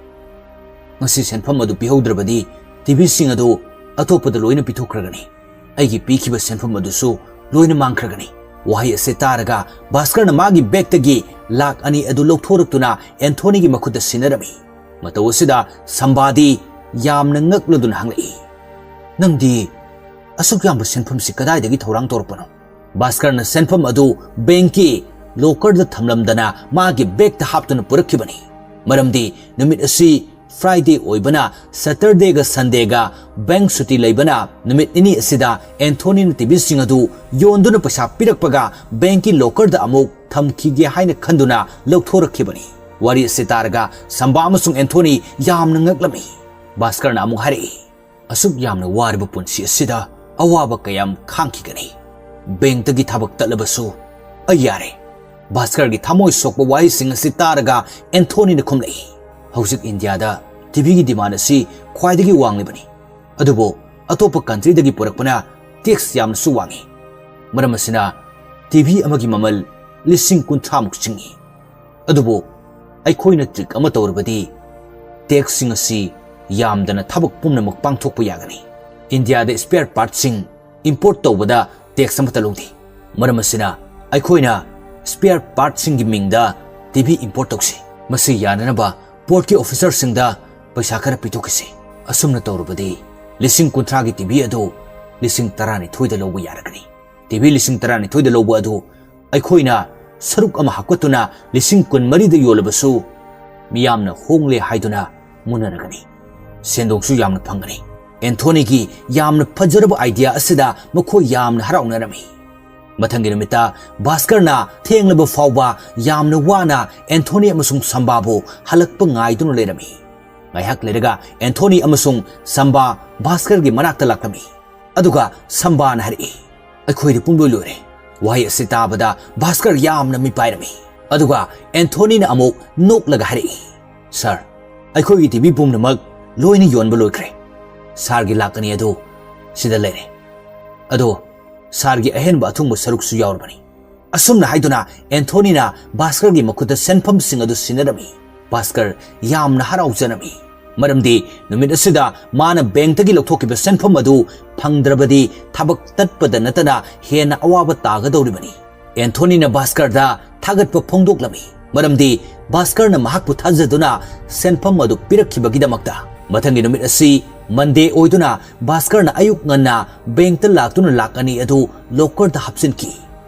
ꯉꯁꯤ ꯁꯦꯟꯐꯝ ꯑꯗꯨ ꯄꯤꯍꯧꯗ꯭ꯔꯕꯗꯤ ꯇꯤꯚꯤꯁꯤꯡ ꯑꯗꯨ ꯑꯇꯣꯞꯄꯗ ꯂꯣꯏꯅ ꯄꯤꯊꯣꯛꯈ꯭ꯔꯒꯅꯤ꯫ ꯑꯩꯒꯤ ꯄꯤꯈꯤꯕ ꯁꯦꯟꯐꯝ ꯑꯗꯨꯁꯨ ꯂꯣꯏꯅ ꯃꯥꯡꯈ꯭ꯔꯒꯅꯤ꯫" ꯋꯥꯍꯩ ꯑꯁꯤ ꯇꯥꯔꯒ ꯚꯥꯁꯀꯔꯅ ꯃꯥꯒꯤ ꯕꯦꯒꯇꯒꯤ ꯂꯥꯛ ꯑꯅꯤ ꯑꯗꯨ ꯂꯧꯊꯣꯔꯛꯇꯨꯅ ꯑꯦꯟꯊꯣꯅꯤꯒꯤ ꯃꯈꯨꯠꯇ ꯁꯤꯟꯅꯔꯝꯃꯤ꯫ ꯃꯇꯧ ꯑꯁꯤꯗ ꯁꯝꯕꯥꯗꯤ ꯌꯥꯝꯅ ꯉꯛꯂꯗꯨꯅ ꯍꯪꯂꯛꯏ, "ꯅꯪꯗꯤ ꯑꯁꯨꯛ ꯌꯥꯝꯕ ꯁꯦꯟꯐꯝꯁꯤ ꯀꯗꯥꯏꯗꯒꯤ ꯊꯧꯔꯥꯡ ꯇꯧꯔꯛꯄꯅꯣ?" ꯚꯥꯁꯀꯔꯅ ꯁꯦꯟꯐꯝ ꯑꯗꯨ ꯕꯦꯡꯛꯀꯤ ꯂꯣꯀꯔꯗ ꯊꯝꯂꯝꯗꯅ ꯃꯥꯒꯤ ꯕꯦꯒꯇ ꯍꯥꯞꯇꯨꯅ ꯄꯨꯔꯛꯈꯤꯕꯅꯤ꯫ ꯃꯔꯝꯗꯤ ꯅꯨꯃꯤꯠ ꯑꯁꯤ ꯐ꯭ꯔꯥꯏꯗꯦ ꯑꯣꯏꯕꯅ ꯁꯇꯔꯗꯦꯒ ꯁꯟꯗꯦꯒ ꯕꯦꯡꯛ ꯁꯨꯇꯤ ꯂꯩꯕꯅ ꯅꯨꯃꯤꯠ ꯅꯤꯅꯤ ꯑꯁꯤꯗ ꯑꯦꯟꯊꯣꯅꯤꯅ ꯇꯤꯚꯤꯁꯤꯡ ꯑꯗꯨ ꯌꯣꯟꯗꯨꯅ ꯄꯩꯁꯥ ꯄꯤꯔꯛꯄꯒ ꯕꯦꯡꯛꯀꯤ ꯂꯣꯀꯔꯗ ꯑꯃꯨꯛ ꯊꯝꯈꯤꯒꯦ ꯍꯥꯏꯅ ꯈꯟꯗꯨꯅ ꯂꯧꯊꯣꯔꯛꯈꯤꯕꯅꯤ꯫ ꯋꯥꯔꯤ ꯑꯁꯤ ꯇꯥꯔꯒ ꯁꯝꯕꯥ ꯑꯃꯁꯨꯡ ꯑꯦꯟꯊꯣꯅꯤ ꯌꯥꯝꯅ ꯉꯛꯂꯝꯃꯤ꯫ ꯚꯥꯁꯀꯔꯅ ꯑꯃꯨꯛ ꯍꯥꯏꯔꯛꯏ, "ꯑꯁꯨꯛ ꯌꯥꯝꯅ ꯋꯥꯔꯕ ꯄꯨꯟꯁꯤ ꯑꯁꯤꯗ ꯑꯋꯥꯕ ꯀꯌꯥꯝ ꯈꯥꯡꯈꯤꯒꯅꯤ? ꯕꯦꯡꯛꯇꯒꯤ ꯊꯕꯛ ꯇꯠꯂꯕꯁꯨ ꯑꯩ ꯌꯥꯔꯦ꯫" ꯚꯥꯁꯀꯔꯒꯤ ꯊꯃꯣꯏ ꯁꯣꯛꯄ ꯋꯥꯍꯩꯁꯤꯡ ꯑꯁꯤ ꯇꯥꯔꯒ ꯑꯦꯟꯊꯣꯅꯤꯅ ꯈꯨꯝꯂꯛꯏ, "ꯍꯧꯖꯤꯛ ꯏꯟꯗꯤꯌꯥꯗ ꯇꯤꯚꯤꯒꯤ ꯗꯤꯃꯥꯟ ꯑꯁꯤ ꯈ꯭ꯋꯥꯏꯗꯒꯤ ꯋꯥꯡꯂꯤꯕꯅꯤ꯫ ꯑꯗꯨꯕꯨ ꯑꯇꯣꯞꯄ ꯀꯟꯇ꯭ꯔꯤꯗꯒꯤ ꯄꯨꯔꯛꯄꯅ ꯇꯦꯛꯁ ꯌꯥꯝꯅꯁꯨ ꯋꯥꯡꯏ꯫ ꯃꯔꯝ ꯑꯁꯤꯅ ꯇꯤꯚꯤ ꯑꯃꯒꯤ ꯃꯃꯜ ꯂꯤꯁꯤꯡ ꯀꯨꯟꯊ꯭ꯔꯥꯃꯨꯛ ꯆꯤꯡꯏ꯫ ꯑꯗꯨꯕꯨ ꯑꯩꯈꯣꯏꯅ ꯇ꯭ꯔꯤꯛ ꯑꯃ ꯇꯧꯔꯕꯗꯤ ꯇꯦꯛꯁꯁꯤꯡ ꯑꯁꯤ ꯌꯥꯝꯗꯅ ꯊꯕꯛ ꯄꯨꯝꯅꯃꯛ ꯄꯥꯡꯊꯣꯛꯄ ꯌꯥꯒꯅꯤ꯫ ꯏꯟꯗꯤꯌꯥꯗ ꯁ꯭ꯄꯦꯌꯔ ꯄꯥꯔꯠꯁꯤꯡ ꯏꯝꯄꯣꯔꯠ ꯇꯧꯕꯗ ꯇꯦꯛꯁ ꯑꯃꯠꯇ ꯂꯧꯗꯦ꯫ ꯃꯔꯝ ꯑꯁꯤꯅ ꯑꯩꯈꯣꯏꯅ ꯁ꯭ꯄꯦꯌꯔ ꯄꯥꯔꯠꯁꯤꯡꯒꯤ ꯃꯤꯡꯗ ꯇꯤꯚꯤ ꯏꯝꯄꯣꯔꯠ ꯇꯧꯁꯤ꯫ ꯃꯁꯤ ꯌꯥꯅꯅꯕ ꯄꯣꯔꯠꯀꯤ ꯑꯣꯐꯤꯁꯔꯁꯤꯡꯗ ꯄꯩꯁꯥ ꯈꯔ ꯄꯤꯊꯣꯛꯈꯤꯁꯤ꯫ ꯑꯁꯨꯝꯅ ꯇꯧꯔꯕꯗꯤ ꯂꯤꯁꯤꯡ ꯀꯨꯟꯊ꯭ꯔꯥꯒꯤ ꯇꯤꯚꯤ ꯑꯗꯨ ꯂꯤꯁꯤꯡ ꯇꯔꯥꯅꯤꯊꯣꯏꯗ ꯂꯧꯕ ꯌꯥꯔꯒꯅꯤ꯫ ꯇꯤꯚꯤ ꯂꯤꯁꯤꯡ ꯇꯔꯥꯅꯤꯊꯣꯏꯗ ꯂꯧꯕ ꯑꯗꯨ ꯑꯩꯈꯣꯏꯅ ꯁꯔꯨꯛ ꯑꯃ ꯍꯥꯞꯀꯠꯇꯨꯅ ꯂꯤꯁꯤꯡ ꯀꯨꯟꯃꯔꯤꯗ ꯌꯣꯜꯂꯕꯁꯨ ꯃꯤꯌꯥꯝꯅ ꯍꯣꯡꯂꯦ ꯍꯥꯏꯗꯨꯅ ꯃꯨꯟꯅꯔꯒꯅꯤ꯫ ꯁꯦꯟꯗꯣꯡꯁꯨ ꯌꯥꯝꯅ ꯐꯪꯒꯅꯤ꯫" ꯑꯦꯟꯊꯣꯅꯤꯒꯤ ꯌꯥꯝꯅ ꯐꯖꯔꯕ ꯑꯥꯏꯗꯤꯌꯥ ꯑꯁꯤꯗ ꯃꯈꯣꯏ ꯌꯥꯝꯅ ꯍꯔꯥꯎꯅꯔꯝꯃꯤ꯫ ꯃꯊꯪꯒꯤ ꯅꯨꯃꯤꯠꯇ ꯚꯥꯁꯀꯔꯅ ꯊꯦꯡꯂꯕ ꯐꯥꯎꯕ ꯌꯥꯝꯅ ꯋꯥꯅ ꯑꯦꯟꯊꯣꯅꯤ ꯑꯃꯁꯨꯡ ꯁꯝꯕꯥꯕꯨ ꯍꯜꯂꯛꯄ ꯉꯥꯏꯗꯨꯅ ꯂꯩꯔꯝꯃꯤ꯫ ꯉꯥꯏꯍꯥꯛ ꯂꯩꯔꯒ ꯑꯦꯟꯊꯣꯅꯤ ꯑꯃꯁꯨꯡ ꯁꯝꯕꯥ ꯚꯥꯁꯀꯔꯒꯤ ꯃꯅꯥꯛꯇ ꯂꯥꯛꯂꯝꯃꯤ꯫ ꯑꯗꯨꯒ ꯁꯝꯕꯥꯅ ꯍꯥꯏꯔꯛꯏ, "ꯑꯩꯈꯣꯏꯗꯤ ꯄꯨꯡꯂꯣꯏ ꯂꯣꯏꯔꯦ꯫" ꯋꯥꯍꯩ ꯑꯁꯤ ꯇꯥꯕꯗ ꯚꯥꯁꯀꯔ ꯌꯥꯝꯅ ꯃꯤꯄꯥꯏꯔꯝꯃꯤ꯫ ꯑꯗꯨꯒ ꯑꯦꯟꯊꯣꯅꯤꯅ ꯑꯃꯨꯛ ꯅꯣꯛꯂꯒ ꯍꯥꯏꯔꯛꯏ, "ꯁꯥꯔ, ꯑꯩꯈꯣꯏꯒꯤ ꯇꯤꯚꯤ ꯄꯨꯝꯅꯃꯛ ꯂꯣꯏꯅ ꯌꯣꯟꯕ ꯂꯣꯏꯈ꯭ꯔꯦ꯫ ꯁꯥꯔꯒꯤ ꯂꯥꯛ ꯑꯅꯤ ꯑꯗꯨ ꯁꯤꯗ ꯂꯩꯔꯦ꯫ ꯑꯗꯣ ꯁꯥꯔꯒꯤ ꯑꯍꯦꯟꯕ ꯑꯊꯨꯡꯕ ꯁꯔꯨꯛꯁꯨ ꯌꯥꯎꯔꯕꯅꯤ꯫" ꯑꯁꯨꯝꯅ ꯍꯥꯏꯗꯨꯅ ꯑꯦꯟꯊꯣꯅꯤꯅ ꯚꯥꯁꯀꯔꯒꯤ ꯃꯈꯨꯠꯇ ꯁꯦꯟꯐꯝꯁꯤꯡ ꯑꯗꯨ ꯁꯤꯟꯅꯔꯝꯃꯤ꯫ ꯚꯥꯁꯀꯔ ꯌꯥꯝꯅ ꯍꯔꯥꯎꯖꯔꯝꯃꯤ꯫ ꯃꯔꯝꯗꯤ ꯅꯨꯃꯤꯠ ꯑꯁꯤꯗ ꯃꯥꯅ ꯕꯦꯡꯛꯇꯒꯤ ꯂꯧꯊꯣꯛꯈꯤꯕ ꯁꯦꯟꯐꯝ ꯑꯗꯨ ꯐꯪꯗ꯭ꯔꯕꯗꯤ ꯊꯕꯛ ꯇꯠꯄꯗ ꯅꯠꯇꯅ ꯍꯦꯟꯅ ꯑꯋꯥꯕ ꯇꯥꯒꯗꯧꯔꯤꯕꯅꯤ꯫ ꯑꯦꯟꯊꯣꯅꯤꯅ ꯚꯥꯁꯀꯔꯗ ꯊꯥꯒꯠꯄ ꯐꯣꯡꯗꯣꯛꯂꯝꯃꯤ, ꯃꯔꯝꯗꯤ ꯚꯥꯁꯀꯔꯅ ꯃꯍꯥꯛꯄꯨ ꯊꯥꯖꯗꯨꯅ ꯁꯦꯟꯐꯝ ꯑꯗꯨ ꯄꯤꯔꯛꯈꯤꯕꯒꯤꯗꯃꯛꯇ꯫ ꯃꯊꯪꯒꯤ ꯅꯨꯃꯤꯠ ꯑꯁꯤ ꯃꯟꯗꯦ ꯑꯣꯏꯗꯨꯅ ꯚꯥꯁꯀꯔꯅ ꯑꯌꯨꯛ ꯉꯟꯅ ꯕꯦꯡꯛꯇ ꯂꯥꯛꯇꯨꯅ ꯂꯥꯛ ꯑꯅꯤ ꯑꯗꯨ ꯂꯣꯀꯔꯗ ꯍꯥꯞꯆꯤꯟꯈꯤ꯫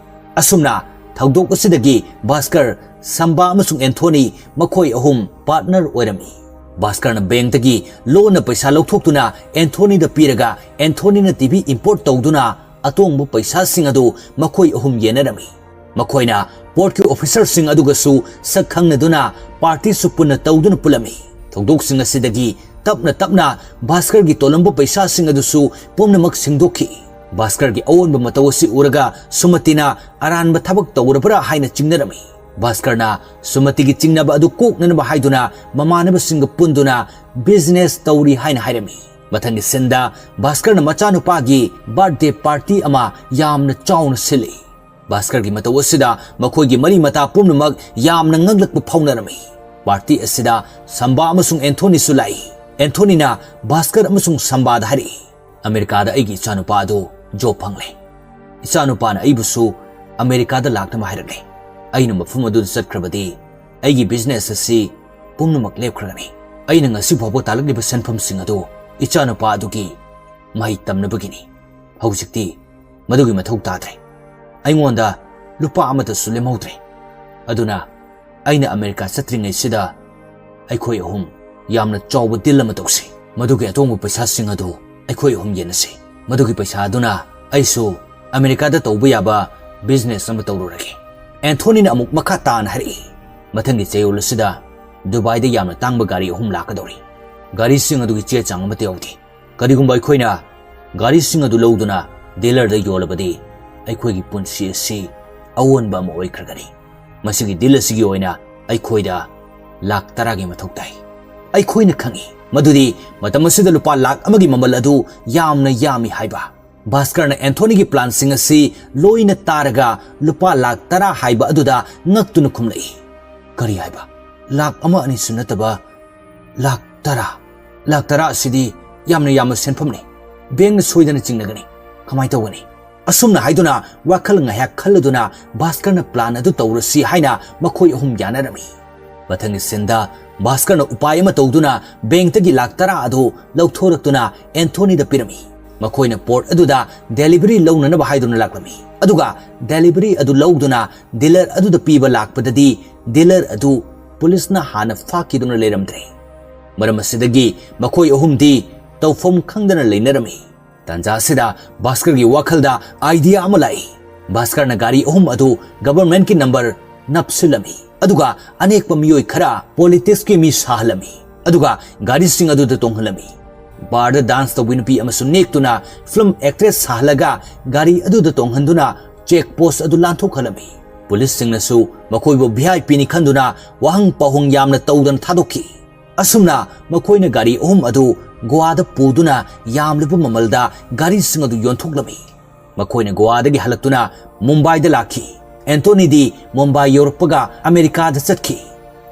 ꯑꯁꯨꯝꯅ ꯊꯧꯗꯣꯛ ꯑꯁꯤꯗꯒꯤ ꯚꯥꯁꯀꯔ, ꯁꯝꯕꯥ ꯑꯃꯁꯨꯡ ꯑꯦꯟꯊꯣꯅꯤ, ꯃꯈꯣꯏ ꯑꯍꯨꯝ ꯄꯥꯔꯠꯅꯔ ꯑꯣꯏꯔꯝꯃꯤ꯫ ꯚꯥꯁꯀꯔꯅ ꯕꯦꯡꯛꯇꯒꯤ ꯂꯣꯟꯅ ꯄꯩꯁꯥ ꯂꯧꯊꯣꯛꯇꯨꯅ ꯑꯦꯟꯊꯣꯅꯤꯗ ꯄꯤꯔꯒ ꯑꯦꯟꯊꯣꯅꯤꯅ ꯇꯤꯚꯤ ꯏꯝꯄꯣꯔꯠ ꯇꯧꯗꯨꯅ ꯑꯇꯣꯡꯕ ꯄꯩꯁꯥꯁꯤꯡ ꯑꯗꯨ ꯃꯈꯣꯏ ꯑꯍꯨꯝ ꯌꯦꯟꯅꯔꯝꯃꯤ꯫ ꯃꯈꯣꯏꯅ ꯄꯣꯔꯠꯀꯤ ꯑꯣꯐꯤꯁꯔꯁꯤꯡ ꯑꯗꯨꯒꯁꯨ ꯁꯛ ꯈꯪꯅꯗꯨꯅ ꯄꯥꯔꯇꯤꯁꯨ ꯄꯨꯟꯅ ꯇꯧꯗꯨꯅ ꯄꯨꯜꯂꯝꯃꯤ꯫ ꯊꯧꯗꯣꯛꯁꯤꯡ ꯑꯁꯤꯗꯒꯤ ꯇꯞꯅ ꯇꯞꯅ ꯚꯥꯁꯀꯔꯒꯤ ꯇꯣꯜꯂꯝꯕ ꯄꯩꯁꯥꯁꯤꯡ ꯑꯗꯨꯁꯨ ꯄꯨꯝꯅꯃꯛ ꯁꯤꯡꯗꯣꯛꯈꯤ꯫ ꯚꯥꯁꯀꯔꯒꯤ ꯑꯑꯣꯟꯕ ꯃꯇꯧ ꯑꯁꯤ ꯎꯔꯒ ꯁꯨꯃꯇꯤꯅ ꯑꯔꯥꯟꯕ ꯊꯕꯛ ꯇꯧꯔꯕ꯭ꯔꯥ ꯍꯥꯏꯅ ꯆꯤꯡꯅꯔꯝꯃꯤ꯫ ꯚꯥꯁꯀꯔꯅ ꯁꯨꯃꯇꯤꯒꯤ ꯆꯤꯡꯅꯕ ꯑꯗꯨ ꯀꯣꯛꯅꯅꯕ ꯍꯥꯏꯗꯨꯅ ꯃꯃꯥꯟꯅꯕꯁꯤꯡꯒ ꯄꯨꯟꯗꯨꯅ ꯕꯤꯖꯤꯅꯦꯁ ꯇꯧꯔꯤ ꯍꯥꯏꯅ ꯍꯥꯏꯔꯝꯃꯤ꯫ ꯃꯊꯪꯒꯤ ꯁꯤꯟꯗ ꯚꯥꯁꯀꯔꯅ ꯃꯆꯥꯅꯨꯄꯥꯒꯤ ꯕꯥꯔꯊꯗꯦ ꯄꯥꯔꯇꯤ ꯑꯃ ꯌꯥꯝꯅ ꯆꯥꯎꯅ ꯁꯤꯜꯂꯤ꯫ ꯚꯥꯁꯀꯔꯒꯤ ꯃꯇꯧ ꯑꯁꯤꯗ ꯃꯈꯣꯏꯒꯤ ꯃꯔꯤ ꯃꯇꯥ ꯄꯨꯝꯅꯃꯛ ꯌꯥꯝꯅ ꯉꯛꯂꯛꯄ ꯐꯥꯎꯅꯔꯝꯃꯤ꯫ ꯄꯥꯔꯇꯤ ꯑꯁꯤꯗ ꯁꯝꯕꯥ ꯑꯃꯁꯨꯡ ꯑꯦꯟꯊꯣꯅꯤꯁꯨ ꯂꯥꯛꯏ꯫ ꯑꯦꯟꯊꯣꯅꯤꯅ ꯚꯥꯁꯀꯔ ꯑꯃꯁꯨꯡ ꯁꯝꯕꯥꯗ ꯍꯥꯏꯔꯛꯏ, "ꯑꯃꯦꯔꯤꯀꯥꯗ ꯑꯩꯒꯤ ꯏꯆꯥꯅꯨꯄꯥ ꯑꯗꯨ ꯖꯣꯕ ꯐꯪꯂꯦ꯫ ꯏꯆꯥꯅꯨꯄꯥꯅ ꯑꯩꯕꯨꯁꯨ ꯑꯃꯦꯔꯤꯀꯥꯗ ꯂꯥꯛꯅꯕ ꯍꯥꯏꯔꯛꯂꯦ꯫ ꯑꯩꯅ ꯃꯐꯝ ꯑꯗꯨꯗ ꯆꯠꯈ꯭ꯔꯕꯗꯤ ꯑꯩꯒꯤ ꯕꯤꯖꯤꯅꯦꯁ ꯑꯁꯤ ꯄꯨꯝꯅꯃꯛ ꯂꯦꯞꯈ꯭ꯔꯒꯅꯤ꯫ ꯑꯩꯅ ꯉꯁꯤ ꯐꯥꯎꯕ ꯇꯥꯜꯂꯛꯂꯤꯕ ꯁꯦꯟꯐꯝꯁꯤꯡ ꯑꯗꯨ ꯏꯆꯥꯅꯨꯄꯥ ꯑꯗꯨꯒꯤ ꯃꯍꯩ ꯇꯝꯅꯕꯒꯤꯅꯤ꯫ ꯍꯧꯖꯤꯛꯇꯤ ꯃꯗꯨꯒꯤ ꯃꯊꯧ ꯇꯥꯗ꯭ꯔꯦ꯫ ꯑꯩꯉꯣꯟꯗ ꯂꯨꯄꯥ ꯑꯃꯠꯇꯁꯨ ꯂꯦꯝꯍꯧꯗ꯭ꯔꯦ꯫ ꯑꯗꯨꯅ ꯑꯩꯅ ꯑꯃꯦꯔꯤꯀꯥ ꯆꯠꯇ꯭ꯔꯤꯉꯩꯁꯤꯗ ꯑꯩꯈꯣꯏ ꯑꯍꯨꯝ ꯌꯥꯝꯅ ꯆꯥꯎꯕ ꯗꯤꯜ ꯑꯃ ꯇꯧꯁꯤ꯫ ꯃꯗꯨꯒꯤ ꯑꯇꯣꯡꯕ ꯄꯩꯁꯥꯁꯤꯡ ꯑꯗꯨ ꯑꯩꯈꯣꯏ ꯑꯍꯨꯝ ꯌꯦꯟꯅꯁꯤ꯫ ꯃꯗꯨꯒꯤ ꯄꯩꯁꯥ ꯑꯗꯨꯅ ꯑꯩꯁꯨ ꯑꯃꯦꯔꯤꯀꯥꯗ ꯇꯧꯕ ꯌꯥꯕ ꯕꯤꯖꯤꯅꯦꯁ ꯑꯃ ꯇꯧꯔꯨꯔꯒꯦ꯫" ꯑꯦꯟꯊꯣꯅꯤꯅ ꯑꯃꯨꯛ ꯃꯈꯥ ꯇꯥꯅ ꯍꯥꯏꯔꯛꯏ, "ꯃꯊꯪꯒꯤ ꯆꯌꯣꯜ ꯑꯁꯤꯗ ꯗꯨꯕꯥꯏꯗ ꯌꯥꯝꯅ ꯇꯥꯡꯕ ꯒꯥꯔꯤ ꯑꯍꯨꯝ ꯂꯥꯛꯀꯗꯧꯔꯤ꯫ ꯒꯥꯔꯤꯁꯤꯡ ꯑꯗꯨꯒꯤ ꯆꯦ ꯆꯥꯡ ꯑꯃꯠꯇ ꯌꯥꯎꯗꯦ꯫ ꯀꯔꯤꯒꯨꯝꯕ ꯑꯩꯈꯣꯏꯅ ꯒꯥꯔꯤꯁꯤꯡ ꯑꯗꯨ ꯂꯧꯗꯨꯅ ꯗꯤꯂꯔꯗ ꯌꯣꯜꯂꯕꯗꯤ ꯑꯩꯈꯣꯏꯒꯤ ꯄꯨꯟꯁꯤ ꯑꯁꯤ ꯑꯑꯣꯟꯕ ꯑꯃ ꯑꯣꯏꯈ꯭ꯔꯒꯅꯤ꯫ ꯃꯁꯤꯒꯤ ꯗꯤꯜ ꯑꯁꯤꯒꯤ ꯑꯣꯏꯅ ꯑꯩꯈꯣꯏꯗ ꯂꯥꯈ ꯇꯔꯥꯒꯤ ꯃꯊꯧ ꯇꯥꯏ꯫" ꯑꯩꯈꯣꯏꯅ ꯈꯪꯏ ꯃꯗꯨꯗꯤ ꯃꯇꯝ ꯑꯁꯤꯗ ꯂꯨꯄꯥ ꯂꯥꯈ ꯑꯃꯒꯤ ꯃꯃꯜ ꯑꯗꯨ ꯌꯥꯝꯅ ꯌꯥꯝꯃꯤ ꯍꯥꯏꯕ꯫ ꯚꯥꯁꯀꯔꯅ ꯑꯦꯟꯊꯣꯅꯤꯒꯤ ꯄ꯭ꯂꯥꯟꯁꯤꯡ ꯑꯁꯤ ꯂꯣꯏꯅ ꯇꯥꯔꯒ ꯂꯨꯄꯥ ꯂꯥꯈ ꯇꯔꯥ ꯍꯥꯏꯕ ꯑꯗꯨꯗ ꯉꯛꯇꯨꯅ ꯈꯨꯝꯂꯛꯏ꯫ "ꯀꯔꯤ ꯍꯥꯏꯕ? ꯂꯥꯈ ꯑꯃ ꯑꯅꯤꯁꯨ ꯅꯠꯇꯕ ꯂꯥꯈ ꯇꯔꯥ? ꯂꯥꯈ ꯇꯔꯥ ꯑꯁꯤꯗꯤ ꯌꯥꯝꯅ ꯌꯥꯝꯕ ꯁꯦꯟꯐꯝꯅꯤ꯫ ꯕꯦꯡꯅ ꯁꯣꯏꯗꯅ ꯆꯤꯡꯅꯒꯅꯤ꯫ ꯀꯃꯥꯏꯅ ꯇꯧꯒꯅꯤ?" ꯑꯁꯨꯝꯅ ꯍꯥꯏꯗꯨꯅ ꯋꯥꯈꯜ ꯉꯥꯏꯍꯥꯛ ꯈꯜꯂꯗꯨꯅ ꯚꯥꯁꯀꯔꯅ ꯄ꯭ꯂꯥꯟ ꯑꯗꯨ ꯇꯧꯔꯁꯤ ꯍꯥꯏꯅ ꯃꯈꯣꯏ ꯑꯍꯨꯝ ꯌꯥꯅꯔꯝꯃꯤ꯫ ꯃꯊꯪꯒꯤ ꯁꯤꯟꯗ ꯚꯥꯁꯀꯔꯅ ꯎꯄꯥꯏ ꯑꯃ ꯇꯧꯗꯨꯅ ꯕꯦꯡꯛꯇꯒꯤ ꯂꯥꯛ ꯇꯔꯥ ꯑꯗꯨ ꯂꯧꯊꯣꯔꯛꯇꯨꯅ ꯑꯦꯟꯊꯣꯅꯤꯗ ꯄꯤꯔꯝꯃꯤ꯫ ꯃꯈꯣꯏꯅ ꯄꯣꯠ ꯑꯗꯨꯗ ꯗꯦꯂꯤꯚꯔꯤ ꯂꯧꯅꯅꯕ ꯍꯥꯏꯗꯨꯅ ꯂꯥꯛꯂꯝꯃꯤ꯫ ꯑꯗꯨꯒ ꯗꯦꯂꯤꯚꯔꯤ ꯑꯗꯨ ꯂꯧꯗꯨꯅ ꯗꯤꯂꯔ ꯑꯗꯨꯗ ꯄꯤꯕ ꯂꯥꯛꯄꯗꯗꯤ ꯗꯤꯂꯔ ꯑꯗꯨ ꯄꯨꯂꯤꯁꯅ ꯍꯥꯟꯅ ꯐꯥꯈꯤꯗꯨꯅ ꯂꯩꯔꯝꯗ꯭ꯔꯦ꯫ ꯃꯔꯝ ꯑꯁꯤꯗꯒꯤ ꯃꯈꯣꯏ ꯑꯍꯨꯝꯗꯤ ꯇꯧꯐꯝ ꯈꯪꯗꯅ ꯂꯩꯅꯔꯝꯃꯤ꯫ ꯇꯥꯟꯖꯥ ꯑꯁꯤꯗ ꯚꯥꯁꯀꯔꯒꯤ ꯋꯥꯈꯜꯗ ꯑꯥꯏꯗꯤꯌꯥ ꯑꯃ ꯂꯥꯛꯏ꯫ ꯚꯥꯁꯀꯔꯅ ꯒꯥꯔꯤ ꯑꯍꯨꯝ ꯑꯗꯨ ꯒꯚꯔꯟꯃꯦꯟꯠꯀꯤ ꯅꯝꯕꯔ ꯅꯞꯁꯤꯜꯂꯝꯃꯤ꯫ ꯑꯗꯨꯒ ꯑꯅꯦꯛꯄ ꯃꯤꯑꯣꯏ ꯈꯔ ꯄꯣꯂꯤꯇꯤꯛꯁꯀꯤ ꯃꯤ ꯁꯥꯍꯜꯂꯝꯃꯤ꯫ ꯑꯗꯨꯒ ꯒꯥꯔꯤꯁꯤꯡ ꯑꯗꯨꯗ ꯇꯣꯡꯍꯜꯂꯝꯃꯤ꯫ ꯕꯥꯔꯗ ꯗꯥꯟꯁ ꯇꯧꯕꯤ ꯅꯨꯄꯤ ꯑꯃꯁꯨ ꯅꯦꯛꯇꯨꯅ ꯐꯤꯂꯝ ꯑꯦꯛꯇ꯭ꯔꯦꯁ ꯁꯥꯍꯜꯂꯒ ꯒꯥꯔꯤ ꯑꯗꯨꯗ ꯇꯣꯡꯍꯟꯗꯨꯅ ꯆꯦꯛ ꯄꯣꯁ ꯑꯗꯨ ꯂꯥꯟꯊꯣꯛꯍꯜꯂꯝꯃꯤ꯫ ꯄꯨꯂꯤꯁꯁꯤꯡꯅꯁꯨ ꯃꯈꯣꯏꯕꯨ ꯚꯤ ꯑꯥꯏ ꯄꯤꯅꯤ ꯈꯟꯗꯨꯅ ꯋꯥꯍꯪ ꯄꯥꯎꯍꯪ ꯌꯥꯝꯅ ꯇꯧꯗꯅ ꯊꯥꯗꯣꯛꯈꯤ꯫ ꯑꯁꯨꯝꯅ ꯃꯈꯣꯏꯅ ꯒꯥꯔꯤ ꯑꯍꯨꯝ ꯑꯗꯨ ꯒꯣꯋꯥꯗ ꯄꯨꯗꯨꯅ ꯌꯥꯝꯂꯕ ꯃꯃꯜꯗ ꯒꯥꯔꯤꯁꯤꯡ ꯑꯗꯨ ꯌꯣꯟꯊꯣꯛꯂꯝꯃꯤ꯫ ꯃꯈꯣꯏꯅ ꯒꯣꯋꯥꯗꯒꯤ ꯍꯜꯂꯛꯇꯨꯅ ꯃꯨꯝꯕꯥꯏꯗ ꯂꯥꯛꯈꯤ꯫ ꯑꯦꯟꯊꯣꯅꯤꯗꯤ ꯃꯨꯝꯕꯥꯏ ꯌꯧꯔꯛꯄꯒ ꯑꯃꯦꯔꯤꯀꯥꯗ ꯆꯠꯈꯤ꯫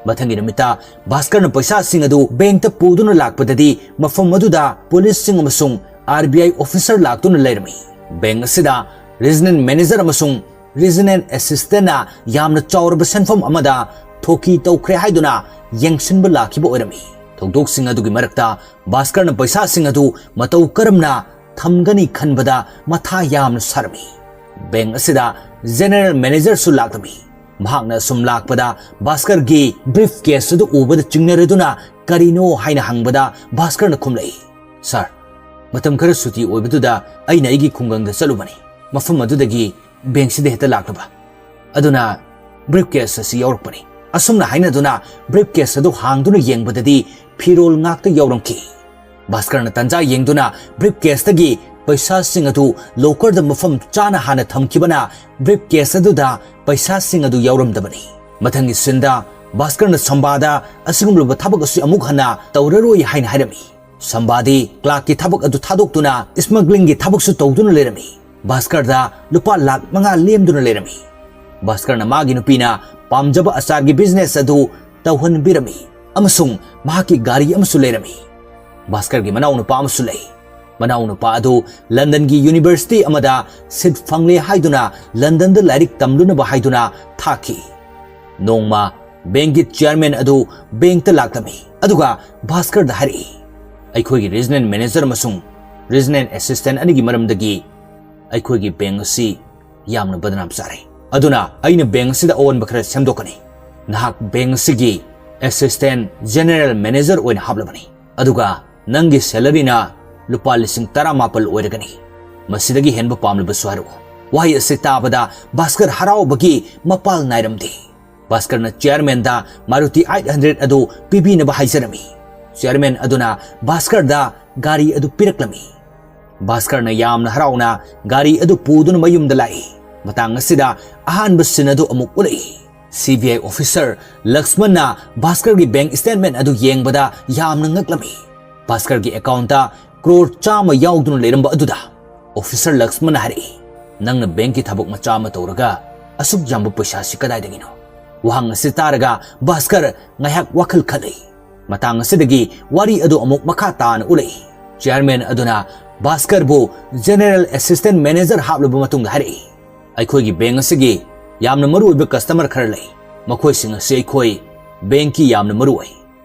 ꯃꯊꯪꯒꯤ ꯅꯨꯃꯤꯠꯇ ꯚꯥꯁꯀꯔꯅ ꯄꯩꯁꯥꯁꯤꯡ ꯑꯗꯨ ꯕꯦꯡꯛꯇ ꯄꯨꯗꯨꯅ ꯂꯥꯛꯄꯗꯗꯤ ꯃꯐꯝ ꯑꯗꯨꯗ ꯄꯨꯂꯤꯁꯁꯤꯡ ꯑꯃꯁꯨꯡ ꯑꯥꯔ ꯕꯤ ꯑꯥꯏ ꯑꯣꯐꯤꯁꯔ ꯂꯥꯛꯇꯨꯅ ꯂꯩꯔꯝꯃꯤ꯫ ꯕꯦꯡꯛ ꯑꯁꯤꯗ ꯔꯤꯖꯅꯦꯜ ꯃꯦꯅꯦꯖꯔ ꯑꯃꯁꯨꯡ ꯔꯤꯖꯅꯦꯜ ꯑꯦꯁꯤꯁꯇꯦꯟꯅ ꯌꯥꯝꯅ ꯆꯥꯎꯔꯕ ꯁꯦꯟꯐꯝ ꯑꯃꯗ ꯊꯣꯛꯀꯤ ꯇꯧꯈ꯭ꯔꯦ ꯍꯥꯏꯗꯨꯅ ꯌꯦꯡꯁꯤꯟꯕ ꯂꯥꯛꯈꯤꯕ ꯑꯣꯏꯔꯝꯃꯤ꯫ ꯊꯧꯗꯣꯛꯁꯤꯡ ꯑꯗꯨꯒꯤ ꯃꯔꯛꯇ ꯚꯥꯁꯀꯔꯅ ꯄꯩꯁꯥꯁꯤꯡ ꯑꯗꯨ ꯃꯇꯧ ꯀꯔꯝꯅ ꯊꯝꯒꯅꯤ ꯈꯟꯕꯗ ꯃꯊꯥ ꯌꯥꯝꯅ ꯁꯥꯔꯝꯃꯤ꯫ ꯕꯦꯡꯛ ꯑꯁꯤꯗ ꯖꯦꯅꯔꯦꯜ ꯃꯦꯅꯦꯖꯔꯁꯨ ꯂꯥꯛꯂꯝꯃꯤ꯫ ꯃꯍꯥꯛꯅ ꯑꯁꯨꯝ ꯂꯥꯛꯄꯗ ꯚꯥꯁꯀꯔꯒꯤ ꯕ꯭ꯔꯤꯐ ꯀꯦꯁ ꯑꯗꯨ ꯎꯕꯗ ꯆꯤꯡꯅꯔꯗꯨꯅ ꯀꯔꯤꯅꯣ ꯍꯥꯏꯅ ꯍꯪꯕꯗ ꯚꯥꯁꯀꯔꯅ ꯈꯨꯝꯂꯛꯏ, "ꯁꯥꯔ, ꯃꯇꯝ ꯈꯔ ꯁꯨꯇꯤ ꯑꯣꯏꯕꯗꯨꯗ ꯑꯩꯅ ꯑꯩꯒꯤ ꯈꯨꯡꯒꯪꯗ ꯆꯠꯂꯨꯕꯅꯤ꯫ ꯃꯐꯝ ꯑꯗꯨꯗꯒꯤ ꯕꯦꯡꯛꯁꯤꯗ ꯍꯦꯛꯇ ꯂꯥꯛꯂꯕ꯫ ꯑꯗꯨꯅ ꯕ꯭ꯔꯤꯐ ꯀꯦꯁ ꯑꯁꯤ ꯌꯥꯎꯔꯛꯄꯅꯤ꯫" ꯑꯁꯨꯝꯅ ꯍꯥꯏꯅꯗꯨꯅ ꯕ꯭ꯔꯤꯐ ꯀꯦꯁ ꯑꯗꯨ ꯍꯥꯡꯗꯨꯅ ꯌꯦꯡꯕꯗꯗꯤ ꯐꯤꯔꯣꯜ ꯉꯥꯛꯇ ꯌꯥꯎꯔꯝꯈꯤ꯫ ꯚꯥꯁꯀꯔꯅ ꯇꯥꯟꯖꯥ ꯌꯦꯡꯗꯨꯅ ꯕ꯭ꯔꯤꯐ ꯀꯦꯁꯇꯒꯤ ꯄꯩꯁꯥꯁꯤꯡ ꯑꯗꯨ ꯂꯣꯀꯔꯗ ꯃꯐꯝ ꯆꯥꯅ ꯍꯥꯟꯅ ꯊꯝꯈꯤꯕꯅ ꯕ꯭ꯔꯤꯐ ꯀꯦꯁ ꯑꯗꯨꯗ ꯄꯩꯁꯥꯁꯤꯡ ꯑꯗꯨ ꯌꯥꯎꯔꯝꯗꯕꯅꯤ꯫ ꯃꯊꯪꯒꯤ ꯁꯤꯟꯗ ꯚꯥꯁꯀꯔꯅ ꯁꯝꯕꯥꯗ ꯑꯁꯤꯒꯨꯝꯂꯕ ꯊꯕꯛ ꯑꯁꯤ ꯑꯃꯨꯛ ꯍꯟꯅ ꯇꯧꯔꯔꯣꯏ ꯍꯥꯏꯅ ꯍꯥꯏꯔꯝꯃꯤ꯫ ꯁꯝꯕꯥꯗꯤ ꯀ꯭ꯂꯥꯔꯛꯀꯤ ꯊꯕꯛ ꯑꯗꯨ ꯊꯥꯗꯣꯛꯇꯨꯅ ꯁ꯭ꯃꯒ꯭ꯂꯤꯡꯒꯤ ꯊꯕꯛꯁꯨ ꯇꯧꯗꯨꯅ ꯂꯩꯔꯝꯃꯤ꯫ ꯚꯥꯁꯀꯔꯗ ꯂꯨꯄꯥ ꯂꯥꯈ ꯃꯉꯥ ꯂꯦꯝꯗꯨꯅ ꯂꯩꯔꯝꯃꯤ꯫ ꯚꯥꯁꯀꯔꯅ ꯃꯥꯒꯤ ꯅꯨꯄꯤꯅ ꯄꯥꯝꯖꯕ ꯑꯆꯥꯔꯒꯤ ꯕꯤꯖꯤꯅꯦꯁ ꯑꯗꯨ ꯇꯧꯍꯟꯕꯤꯔꯝꯃꯤ ꯑꯃꯁꯨꯡ ꯃꯍꯥꯛꯀꯤ ꯒꯥꯔꯤ ꯑꯃꯁꯨ ꯂꯩꯔꯝꯃꯤ꯫ ꯚꯥꯁꯀꯔꯒꯤ ꯃꯅꯥꯎꯅꯨꯄꯥ ꯑꯃꯁꯨ ꯂꯩ꯫ ꯃꯅꯥꯎꯅꯨꯄꯥ ꯑꯗꯨ ꯂꯟꯗꯟꯒꯤ ꯌꯨꯅꯤꯚꯔꯁꯤꯇꯤ ꯑꯃꯗ ꯁꯤꯠ ꯐꯪꯂꯦ ꯍꯥꯏꯗꯨꯅ ꯂꯟꯗꯟꯗ ꯂꯥꯏꯔꯤꯛ ꯇꯝꯂꯨꯅꯕ ꯍꯥꯏꯗꯨꯅ ꯊꯥꯈꯤ꯫ ꯅꯣꯡꯃ ꯕꯦꯡꯛꯀꯤ ꯆꯤꯌꯔꯃꯦꯟ ꯑꯗꯨ ꯕꯦꯡꯛꯇ ꯂꯥꯛꯂꯝꯃꯤ, ꯑꯗꯨꯒ ꯚꯥꯁꯀꯔꯗ ꯍꯥꯏꯔꯛꯏ, "ꯑꯩꯈꯣꯏꯒꯤ ꯔꯤꯖꯅꯦꯜ ꯃꯦꯅꯦꯖꯔ ꯑꯃꯁꯨꯡ ꯔꯤꯖꯅꯦꯜ ꯑꯦꯁꯤꯁꯇꯦꯟꯠ ꯑꯅꯤꯒꯤ ꯃꯔꯝꯗꯒꯤ ꯑꯩꯈꯣꯏꯒꯤ ꯕꯦꯡꯛ ꯑꯁꯤ ꯌꯥꯝꯅ ꯕꯗꯅꯥꯝ ꯆꯥꯔꯦ꯫ ꯑꯗꯨꯅ ꯑꯩꯅ ꯕꯦꯡꯛ ꯑꯁꯤꯗ ꯑꯑꯣꯟꯕ ꯈꯔ ꯁꯦꯝꯗꯣꯛꯀꯅꯤ꯫ ꯅꯍꯥꯛ ꯕꯦꯡꯛ ꯑꯁꯤꯒꯤ ꯑꯦꯁꯤꯁꯇꯦꯟꯠ ꯖꯦꯅꯦꯔꯦꯜ ꯃꯦꯅꯦꯖꯔ ꯑꯣꯏꯅ ꯍꯥꯞꯂꯕꯅꯤ, ꯑꯗꯨꯒ ꯅꯪꯒꯤ ꯁꯦꯂꯔꯤꯅ ꯂꯨꯄꯥ ꯂꯤꯁꯤꯡ ꯇꯔꯥꯃꯥꯄꯜ ꯑꯣꯏꯔꯒꯅꯤ꯫ ꯃꯁꯤꯗꯒꯤ ꯍꯦꯟꯕ ꯄꯥꯝꯂꯕꯁꯨ ꯍꯥꯏꯔꯛꯎ꯫" ꯋꯥꯍꯩ ꯑꯁꯤ ꯇꯥꯕꯗ ꯚꯥꯁꯀꯔ ꯍꯔꯥꯎꯕꯒꯤ ꯃꯄꯥꯜ ꯅꯥꯏꯔꯝꯗꯦ꯫ ꯚꯥꯁꯀꯔꯅ ꯆꯤꯌꯔꯃꯦꯟꯗ ꯃꯥꯔꯨꯇꯤ ꯑꯩꯠ ꯍꯟꯗ꯭ꯔꯦꯗ ꯑꯗꯨ ꯄꯤꯕꯤꯅꯕ ꯍꯥꯏꯖꯔꯝꯃꯤ꯫ ꯆꯤꯌꯔꯃꯦꯟ ꯑꯗꯨꯅ ꯚꯥꯁꯀꯔꯗ ꯒꯥꯔꯤ ꯑꯗꯨ ꯄꯤꯔꯛꯂꯝꯃꯤ꯫ ꯚꯥꯁꯀꯔꯅ ꯌꯥꯝꯅ ꯍꯔꯥꯎꯅ ꯒꯥꯔꯤ ꯑꯗꯨ ꯄꯨꯗꯨꯅ ꯃꯌꯨꯝꯗ ꯂꯥꯛꯏ꯫ ꯃꯇꯥꯡ ꯑꯁꯤꯗ ꯑꯍꯥꯟꯕ ꯁꯤꯟ ꯑꯗꯨ ꯑꯃꯨꯛ ꯎꯠꯂꯛꯏ꯫ ꯁꯤ ꯕꯤ ꯑꯥꯏ ꯑꯣꯐꯤꯁꯔ ꯂꯛꯁꯃꯟꯅ ꯚꯥꯁꯀꯔꯒꯤ ꯕꯦꯡꯛ ꯁ꯭ꯇꯦꯠꯃꯦꯟꯠ ꯑꯗꯨ ꯌꯦꯡꯕꯗ ꯌꯥꯝꯅ ꯉꯛꯂꯝꯃꯤ꯫ ꯚꯥꯁꯀꯔꯒꯤ ꯑꯦꯀꯥꯎꯟꯠꯇ ꯀ꯭ꯔꯣꯔ ꯆꯥꯝꯃ ꯌꯥꯎꯗꯨꯅ ꯂꯩꯔꯝꯕ ꯑꯗꯨꯗ ꯑꯣꯐꯤꯁꯔ ꯂꯛꯁꯃꯟꯅ ꯍꯥꯏꯔꯛꯏ, "ꯅꯪꯅ ꯕꯦꯡꯛꯀꯤ ꯊꯕꯛ ꯃꯆꯥ ꯑꯃ ꯇꯧꯔꯒ ꯑꯁꯨꯛ ꯌꯥꯝꯕ ꯄꯩꯁꯥꯁꯤ ꯀꯗꯥꯏꯗꯒꯤꯅꯣ?" ꯋꯥꯍꯪ ꯑꯁꯤ ꯇꯥꯔꯒ ꯚꯥꯁꯀꯔ ꯉꯥꯏꯍꯥꯛ ꯋꯥꯈꯜ ꯈꯜꯂꯤ꯫ ꯃꯇꯥꯡ ꯑꯁꯤꯗꯒꯤ ꯋꯥꯔꯤ ꯑꯗꯨ ꯑꯃꯨꯛ ꯃꯈꯥ ꯇꯥꯅ ꯎꯠꯂꯛꯏ꯫ ꯆꯤꯌꯔꯃꯦꯟ ꯑꯗꯨꯅ ꯚꯥꯁꯀꯔꯕꯨ ꯖꯦꯅꯦꯔꯦꯜ ꯑꯦꯁꯤꯁꯇꯦꯟꯠ ꯃꯦꯅꯦꯖꯔ ꯍꯥꯞꯂꯕ ꯃꯇꯨꯡꯗ ꯍꯥꯏꯔꯛꯏ, "ꯑꯩꯈꯣꯏꯒꯤ ꯕꯦꯡꯛ ꯑꯁꯤꯒꯤ ꯌꯥꯝꯅ ꯃꯔꯨꯑꯣꯏꯕ ꯀꯁꯇꯃꯔ ꯈꯔ ꯂꯩ꯫ ꯃꯈꯣꯏꯁꯤꯡ ꯑꯁꯤ ꯑꯩꯈꯣꯏ ꯕꯦꯡꯛꯀꯤ ꯌꯥꯝꯅ ꯃꯔꯨꯑꯣꯏ꯫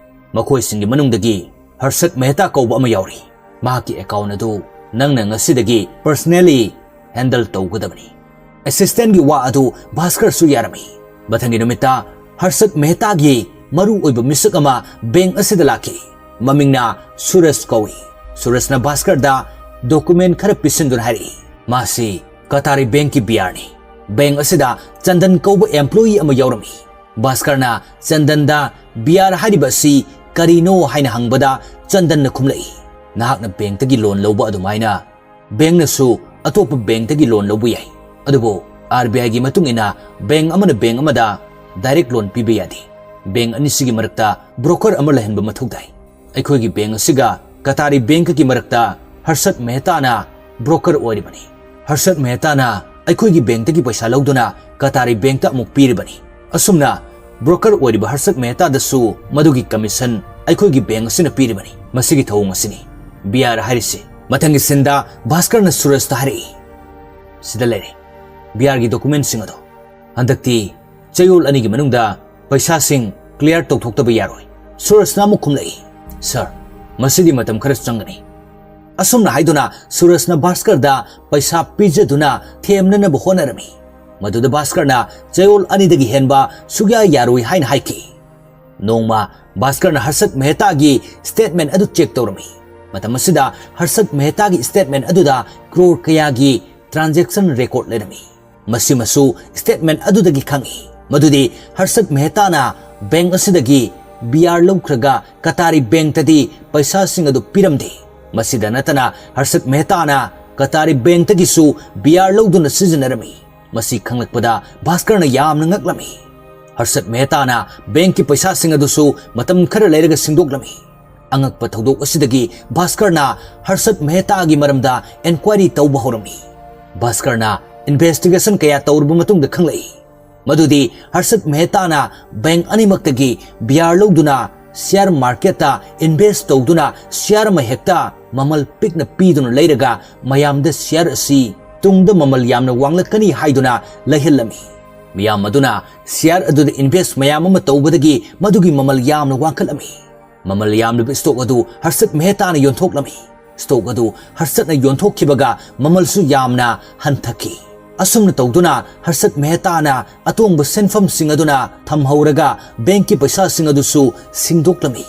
ꯃꯈꯣꯏꯁꯤꯡꯒꯤ ꯃꯅꯨꯡꯗꯒꯤ ꯍꯔꯁꯠ ꯃꯦꯍꯇꯥ ꯀꯧꯕ ꯑꯃ ꯌꯥꯎꯔꯤ꯫ ꯃꯍꯥꯛꯀꯤ ꯑꯦꯀꯥꯎꯟꯠ ꯑꯗꯨ ꯅꯪꯅ ꯉꯁꯤꯗꯒꯤ ꯄꯔꯁꯅꯦꯂꯤ ꯍꯦꯟꯗꯜ ꯇꯧꯒꯗꯕꯅꯤ꯫" ꯑꯦꯁꯤꯁꯇꯦꯟꯠꯀꯤ ꯋꯥ ꯑꯗꯨ ꯚꯥꯁꯀꯔꯁꯨ ꯌꯥꯔꯝꯃꯤ꯫ ꯃꯊꯪꯒꯤ ꯅꯨꯃꯤꯠꯇ ꯍꯔꯁꯠ ꯃꯦꯍꯇꯥꯒꯤ ꯃꯔꯨ ꯑꯣꯏꯕ ꯃꯤꯁꯛ ꯑꯃ ꯕꯦꯡꯛ ꯑꯁꯤꯗ ꯂꯥꯛꯈꯤ꯫ ꯃꯃꯤꯡꯅ ꯁꯨꯔꯖ ꯀꯧꯏ꯫ ꯁꯨꯔꯖꯅ ꯚꯥꯁꯀꯔꯗ ꯗꯣꯀꯨꯃꯦꯟꯠ ꯈꯔ ꯄꯤꯁꯤꯟꯗꯨꯅ ꯍꯥꯏꯔꯛꯏ, ꯃꯥꯁꯤ ꯀꯇꯥꯔꯤ ꯕꯦꯡꯛꯀꯤ ꯕꯤ ꯑꯥꯔꯅꯤ꯫ ꯕꯦꯡꯛ ꯑꯁꯤꯗ ꯆꯟꯗꯟ ꯀꯧꯕ ꯑꯦꯝꯄ꯭ꯂꯣꯌꯤ ꯑꯃ ꯌꯥꯎꯔꯝꯃꯤ꯫ ꯚꯥꯁꯀꯔꯅ ꯆꯟꯗꯟꯗ ꯕꯤ ꯑꯥꯔ ꯍꯥꯏꯔꯤꯕ ꯑꯁꯤ ꯀꯔꯤꯅꯣ ꯍꯥꯏꯅ ꯍꯪꯕꯗ ꯆꯟꯗꯟꯅ ꯈꯨꯝꯂꯛꯏ, "ꯅꯍꯥꯛꯅ ꯕꯦꯡꯛꯇꯒꯤ ꯂꯣꯟ ꯂꯧꯕ ꯑꯗꯨꯃꯥꯏꯅ ꯕꯦꯡꯛꯅꯁꯨ ꯑꯇꯣꯞꯄ ꯕꯦꯡꯛꯇꯒꯤ ꯂꯣꯟ ꯂꯧꯕ ꯌꯥꯏ꯫ ꯑꯗꯨꯕꯨ ꯑꯥꯔ ꯕꯤ ꯑꯥꯏꯒꯤ ꯃꯇꯨꯡ ꯏꯟꯅ ꯕꯦꯡꯛ ꯑꯃꯅ ꯕꯦꯡꯛ ꯑꯃꯗ ꯗꯥꯏꯔꯦꯛ ꯂꯣꯟ ꯄꯤꯕ ꯌꯥꯗꯦ꯫ ꯕꯦꯡꯛ ꯑꯅꯤꯁꯤꯒꯤ ꯃꯔꯛꯇ ꯕ꯭ꯔꯣꯀꯔ ꯑꯃ ꯂꯩꯍꯟꯕ ꯃꯊꯧ ꯇꯥꯏ꯫ ꯑꯩꯈꯣꯏꯒꯤ ꯕꯦꯡꯛ ꯑꯁꯤꯒ ꯀꯇꯥꯔꯤ ꯕꯦꯡꯛꯀꯤ ꯃꯔꯛꯇ ꯍꯔꯁꯠ ꯃꯦꯍꯇꯥꯅ ꯕ꯭ꯔꯣꯀꯔ ꯑꯣꯏꯔꯤꯕꯅꯤ꯫ ꯍꯔꯁꯠ ꯃꯦꯍꯇꯥꯅ ꯑꯩꯈꯣꯏꯒꯤ ꯕꯦꯡꯛꯇꯒꯤ ꯄꯩꯁꯥ ꯂꯧꯗꯨꯅ ꯀꯇꯥꯔꯤ ꯕꯦꯡꯛꯇ ꯑꯃꯨꯛ ꯄꯤꯔꯤꯕꯅꯤ꯫ ꯑꯁꯨꯝꯅ ꯕ꯭ꯔꯣꯀꯔ ꯑꯣꯏꯔꯤꯕ ꯍꯔꯁꯠ ꯃꯦꯍꯇꯥꯗꯁꯨ ꯃꯗꯨꯒꯤ ꯀꯃꯤꯁꯟ ꯑꯩꯈꯣꯏꯒꯤ ꯕꯦꯡꯛ ꯑꯁꯤꯅ ꯄꯤꯔꯤꯕꯅꯤ꯫ ꯃꯁꯤꯒꯤ ꯊꯧꯑꯣꯡ ꯑꯁꯤꯅꯤ ꯕꯤ ꯑꯥꯔ ꯍꯥꯏꯔꯤꯁꯤ꯫" ꯃꯊꯪꯒꯤ ꯁꯤꯟꯗ ꯚꯥꯁꯀꯔꯅ ꯁꯨꯔꯖꯇ ꯍꯥꯏꯔꯛꯏ, "ꯁꯤꯗ ꯂꯩꯔꯦ ꯕꯤ ꯑꯥꯔꯒꯤ ꯗꯣꯀꯨꯃꯦꯟꯠꯁꯤꯡ ꯑꯗꯣ꯫ ꯍꯟꯗꯛꯇꯤ ꯆꯌꯣꯜ ꯑꯅꯤꯒꯤ ꯃꯅꯨꯡꯗ ꯄꯩꯁꯥꯁꯤꯡ clear ꯇꯧꯊꯣꯛꯇꯕ ꯌꯥꯔꯣꯏ꯫ ꯁꯨꯔꯖꯅ ꯑꯃꯨꯛ ꯈꯨꯝꯂꯛꯏ, "Sir, ꯃꯁꯤꯗꯤ ꯃꯇꯝ ꯈꯔ ꯆꯪꯒꯅꯤ"꯫ ꯑꯁꯨꯝꯅ ꯍꯥꯏꯗꯨꯅ ꯁꯨꯔꯖꯅ ꯚꯥꯁꯀꯔꯗ ꯄꯩꯁꯥ ꯄꯤꯖꯗꯨꯅ ꯊꯦꯝꯅꯅꯕ ꯍꯣꯠꯅꯔꯝꯃꯤ꯫ ꯃꯗꯨꯗ ꯚꯥꯁꯀꯔꯅ ꯆꯌꯣꯜ ꯑꯅꯤꯗꯒꯤ ꯍꯦꯟꯕ ꯁꯨꯛꯌꯥ ꯌꯥꯔꯣꯏ ꯍꯥꯏꯅ ꯍꯥꯏꯈꯤ꯫ ꯅꯣꯡꯃ ꯚꯥꯁꯀꯔꯅ ꯍꯔꯁꯠ ꯃꯦꯍꯇꯥꯒꯤ statement ꯑꯗꯨ check ꯇꯧꯔꯝꯃꯤ꯫ ꯃꯇꯝ ꯑꯁꯤꯗ ꯍꯔꯁꯠ ꯃꯦꯍꯇꯥꯒꯤ statement ꯑꯗꯨꯗ ꯀ꯭ꯔꯣꯔ ꯀꯌꯥꯒꯤ transaction record ꯂꯩꯔꯝꯃꯤ꯫ ꯃꯁꯤꯃꯁꯨ statement ꯑꯗꯨꯗꯒꯤ ꯈꯪꯏ ꯃꯗꯨꯗꯤ ꯍꯔꯁꯠ ꯃꯦꯍꯇꯥꯅ bank ꯑꯁꯤꯗꯒꯤ B R ꯂꯧꯈ꯭ꯔꯒ ꯀꯇꯥꯔꯤ bankꯇꯗꯤ ꯄꯩꯁꯥꯁꯤꯡ ꯑꯗꯨ ꯄꯤꯔꯝꯗꯦ꯫ ꯃꯁꯤꯗ ꯅꯠꯇꯅ ꯍꯔꯁꯠ ꯃꯦꯍꯇꯥꯅ ꯀꯇꯥꯔꯤ bankꯇꯒꯤꯁꯨ B R ꯂꯧꯗꯨꯅ ꯁꯤꯖꯤꯟꯅꯔꯝꯃꯤ꯫ ꯃꯁꯤ ꯈꯪꯂꯛꯄꯗ ꯚꯥꯁꯀꯔꯅ ꯌꯥꯝꯅ ꯉꯛꯂꯝꯃꯤ꯫ ꯍꯔꯁꯠ ꯃꯦꯍꯇꯥꯅ bankꯀꯤ ꯄꯩꯁꯥꯁꯤꯡ ꯑꯗꯨꯁꯨ ꯃꯇꯝ ꯈꯔ ꯂꯩꯔꯒ ꯁꯤꯡꯗꯣꯛꯂꯝꯃꯤ꯫ ꯑꯉꯛꯄ ꯊꯧꯗꯣꯛ ꯑꯁꯤꯗꯒꯤ ꯚꯥꯁꯀꯔꯅ ꯍꯔꯁꯠ ꯃꯦꯍꯇꯥꯒꯤ ꯃꯔꯝꯗ enquiry ꯇꯧꯕ ꯍꯧꯔꯝꯃꯤ꯫ ꯚꯥꯁꯀꯔꯅ investigation ꯀꯌꯥ ꯇꯧꯔꯕ ꯃꯇꯨꯡꯗ ꯈꯪꯂꯛꯏ ꯃꯗꯨꯗꯤ ꯍꯔꯁꯠ ꯃꯦꯍꯇꯥꯅ bank ꯑꯅꯤꯃꯛꯇꯒꯤ B R ꯂꯧꯗꯨꯅ share marketꯇ invest ꯇꯧꯗꯨꯅ share ꯑꯃ ꯍꯦꯛꯇ ꯃꯃꯜ ꯄꯤꯛꯅ ꯄꯤꯗꯨꯅ ꯂꯩꯔꯒ ꯃꯌꯥꯝꯗ share ꯑꯁꯤ ꯇꯨꯡꯗ ꯃꯃꯜ ꯌꯥꯝꯅ ꯋꯥꯡꯂꯛꯀꯅꯤ ꯍꯥꯏꯗꯨꯅ ꯂꯩꯍꯜꯂꯝꯃꯤ꯫ ꯃꯤꯌꯥꯝ ꯑꯗꯨꯅ share ꯑꯗꯨꯗ invest ꯃꯌꯥꯝ ꯑꯃ ꯇꯧꯕꯗꯒꯤ ꯃꯗꯨꯒꯤ ꯃꯃꯜ ꯌꯥꯝꯅ ꯋꯥꯡꯈꯠꯂꯝꯃꯤ꯫ ꯃꯃꯜ ꯌꯥꯝꯂꯤꯕ stock ꯑꯗꯨ ꯍꯔꯁꯠ ꯃꯦꯍꯇꯥꯅ ꯌꯣꯟꯊꯣꯛꯂꯝꯃꯤ꯫ Stock ꯑꯗꯨ ꯍꯔꯁꯠꯅ ꯌꯣꯟꯊꯣꯛꯈꯤꯕꯒ ꯃꯃꯜꯁꯨ ꯌꯥꯝꯅ ꯍꯟꯊꯈꯤ꯫ ꯑꯁꯨꯝꯅ ꯇꯧꯗꯨꯅ ꯍꯔꯁꯠ ꯃꯦꯍꯇꯥꯅ ꯑꯇꯣꯡꯕ ꯁꯦꯟꯐꯝꯁꯤꯡ ꯑꯗꯨꯅ ꯊꯝꯍꯧꯔꯒ bankꯀꯤ ꯄꯩꯁꯥꯁꯤꯡ ꯑꯗꯨꯁꯨ ꯁꯤꯡꯗꯣꯛꯂꯝꯃꯤ꯫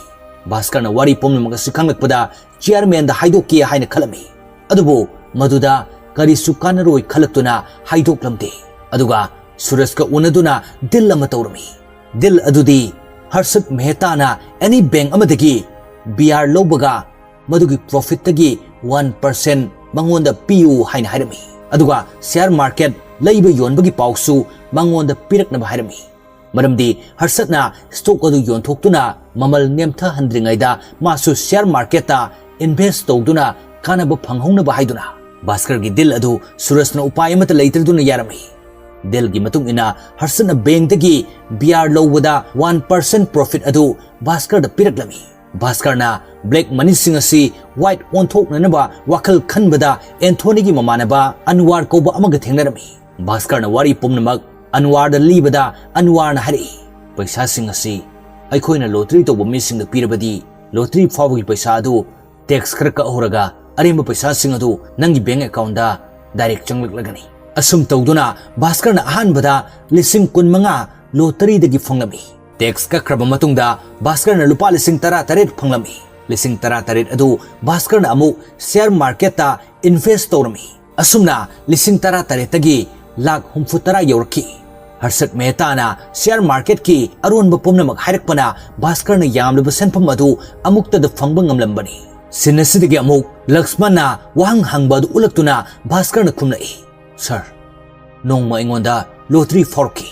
ꯚꯥꯁꯀꯔꯅ ꯋꯥꯔꯤ ꯄꯨꯝꯅꯃꯛ ꯑꯁꯤ ꯈꯪꯂꯛꯄꯗ chairmanꯗ ꯍꯥꯏꯗꯣꯛꯀꯦ ꯍꯥꯏꯅ ꯈꯜꯂꯝꯃꯤ꯫ ꯑꯗꯨꯕꯨ ꯃꯗꯨꯗ ꯀꯔꯤꯁꯨ ꯀꯥꯟꯅꯔꯣꯏ ꯈꯜꯂꯛꯇꯨꯅ ꯍꯥꯏꯗꯣꯛꯂꯝꯗꯦ꯫ ꯑꯗꯨꯒ ꯁꯨꯔꯖꯀ ꯎꯅꯗꯨꯅ deal ꯑꯃ ꯇꯧꯔꯝꯃꯤ꯫ Deal ꯑꯗꯨꯗꯤ ꯍꯔꯁꯠ ꯃꯦꯍꯇꯥꯅ any bank ꯑꯃꯗꯒꯤ B R ꯂꯧꯕꯒ ꯃꯗꯨꯒꯤ profitꯇꯒꯤ one percent ꯃꯉꯣꯟꯗ ꯄꯤꯌꯨ ꯍꯥꯏꯅ ꯍꯥꯏꯔꯝꯃꯤ꯫ ꯑꯗꯨꯒ share market ꯂꯩꯕ ꯌꯣꯟꯕꯒꯤ ꯄꯥꯎꯁꯨ ꯃꯉꯣꯟꯗ ꯄꯤꯔꯛꯅꯕ ꯍꯥꯏꯔꯝꯃꯤ꯫ ꯃꯔꯝꯗꯤ ꯍꯔꯁꯠꯅ stock ꯑꯗꯨ ꯌꯣꯟꯊꯣꯛꯇꯨꯅ ꯃꯃꯜ ꯅꯦꯝꯊꯍꯟꯗ꯭ꯔꯤꯉꯩꯗ ꯃꯥꯁꯨ share marketꯇ invest ꯇꯧꯗꯨꯅ ꯀꯥꯟꯅꯕ ꯐꯪꯍꯧꯅꯕ ꯍꯥꯏꯗꯨꯅ꯫ ꯚꯥꯁꯀꯔꯒꯤ deal ꯑꯗꯨ ꯁꯨꯔꯖꯅ ꯎꯄꯥꯏ ꯑꯃꯠꯇ ꯂꯩꯇ꯭ꯔꯗꯨꯅ ꯌꯥꯔꯝꯃꯤ꯫ Dealꯒꯤ ꯃꯇꯨꯡ ꯏꯟꯅ ꯍꯔꯁꯠꯅ bankꯇꯒꯤ B R ꯂꯧꯕꯗ one percent profit ꯑꯗꯨ ꯚꯥꯁꯀꯔꯗ ꯄꯤꯔꯛꯂꯝꯃꯤ꯫ ꯚꯥꯁꯀꯔꯅ black moneyꯁꯤꯡ ꯑꯁꯤ white ꯑꯣꯟꯊꯣꯛꯅꯅꯕ ꯋꯥꯈꯜ ꯈꯟꯕꯗ ꯑꯦꯟꯊꯣꯅꯤꯒꯤ ꯃꯃꯥꯟꯅꯕ ꯑꯟꯋꯥꯔ ꯀꯧꯕ ꯑꯃꯒ ꯊꯦꯡꯅꯔꯝꯃꯤ꯫ ꯚꯥꯁꯀꯔꯅ ꯋꯥꯔꯤ ꯄꯨꯝꯅꯃꯛ ꯑꯟꯋꯥꯔꯗ ꯂꯤꯕꯗ ꯑꯟꯋꯥꯔꯅ ꯍꯥꯏꯔꯛꯏ, "ꯄꯩꯁꯥꯁꯤꯡ ꯑꯁꯤ ꯑꯩꯈꯣꯏꯅ ꯂꯣꯇꯔꯤ ꯇꯧꯕ ꯃꯤꯁꯤꯡꯗ ꯄꯤꯔꯕꯗꯤ, ꯂꯣꯇꯔꯤ ꯐꯥꯎꯕꯒꯤ ꯄꯩꯁꯥ ꯑꯗꯨ ꯇꯦꯛꯁ ꯈꯔ ꯀꯛꯍꯧꯔꯒ ꯑꯔꯦꯝꯕ ꯄꯩꯁꯥꯁꯤꯡ ꯑꯗꯨ ꯅꯪꯒꯤ ꯕꯦꯡꯛ ꯑꯦꯀꯥꯎꯟꯗ ꯗꯥꯏꯔꯦꯛ ꯆꯪꯂꯛꯂꯒꯅꯤ"꯫ ꯑꯁꯨꯝ ꯇꯧꯗꯨꯅ ꯚꯥꯁꯀꯔꯅ ꯑꯍꯥꯟꯕꯗ ꯂꯤꯁꯤꯡ ꯀꯨꯟꯃꯉꯥ ꯂꯣꯇꯔꯤꯗꯒꯤ ꯐꯪꯂꯝꯃꯤ꯫ ꯇꯦꯛꯁ ꯀꯛꯈ꯭ꯔꯕ ꯃꯇꯨꯡꯗ ꯚꯥꯁꯀꯔꯅ ꯂꯨꯄꯥ ꯂꯤꯁꯤꯡ ꯇꯔꯥꯇꯔꯦꯠ ꯐꯪꯂꯝꯃꯤ꯫ ꯂꯤꯁꯤꯡ ꯇꯔꯥꯇꯔꯦꯠ ꯑꯗꯨ ꯚꯥꯁꯀꯔꯅ ꯑꯃꯨꯛ ꯁꯤꯌꯔ ꯃꯥꯔꯀꯦꯠꯇ ꯏꯟꯚꯦꯁ ꯇꯧꯔꯝꯃꯤ꯫ ꯑꯁꯨꯝꯅ ꯂꯤꯁꯤꯡ ꯇꯔꯥꯇꯔꯦꯠꯇꯒꯤ ꯂꯥꯈ ꯍꯨꯝꯐꯨꯇꯔꯥ ꯌꯧꯔꯛꯈꯤ꯫ ꯍꯔꯁꯠ ꯃꯦꯍꯇꯥꯅ ꯁꯤꯌꯔ ꯃꯥꯔꯀꯦꯠꯀꯤ ꯑꯔꯣꯟꯕ ꯄꯨꯝꯅꯃꯛ ꯍꯥꯏꯔꯛꯄꯅ ꯚꯥꯁꯀꯔꯅ ꯌꯥꯝꯂꯕ ꯁꯦꯟꯐꯝ ꯑꯗꯨ ꯑꯃꯨꯛꯇꯗ ꯐꯪꯕ ꯉꯝꯂꯝꯕꯅꯤ꯫ ꯁꯤꯟ ꯑꯁꯤꯗꯒꯤ ꯑꯃꯨꯛ ꯂꯛꯁꯃꯟꯅ ꯋꯥꯍꯪ ꯍꯪꯕ ꯑꯗꯨ ꯎꯠꯂꯛꯇꯨꯅ ꯚꯥꯁꯀꯔꯅ ꯈꯨꯝꯂꯛꯏ, "ꯁꯥꯔ, ꯅꯣꯡꯃ ꯑꯩꯉꯣꯟꯗ ꯂꯣꯇꯔꯤ ꯐꯥꯎꯔꯛꯈꯤ꯫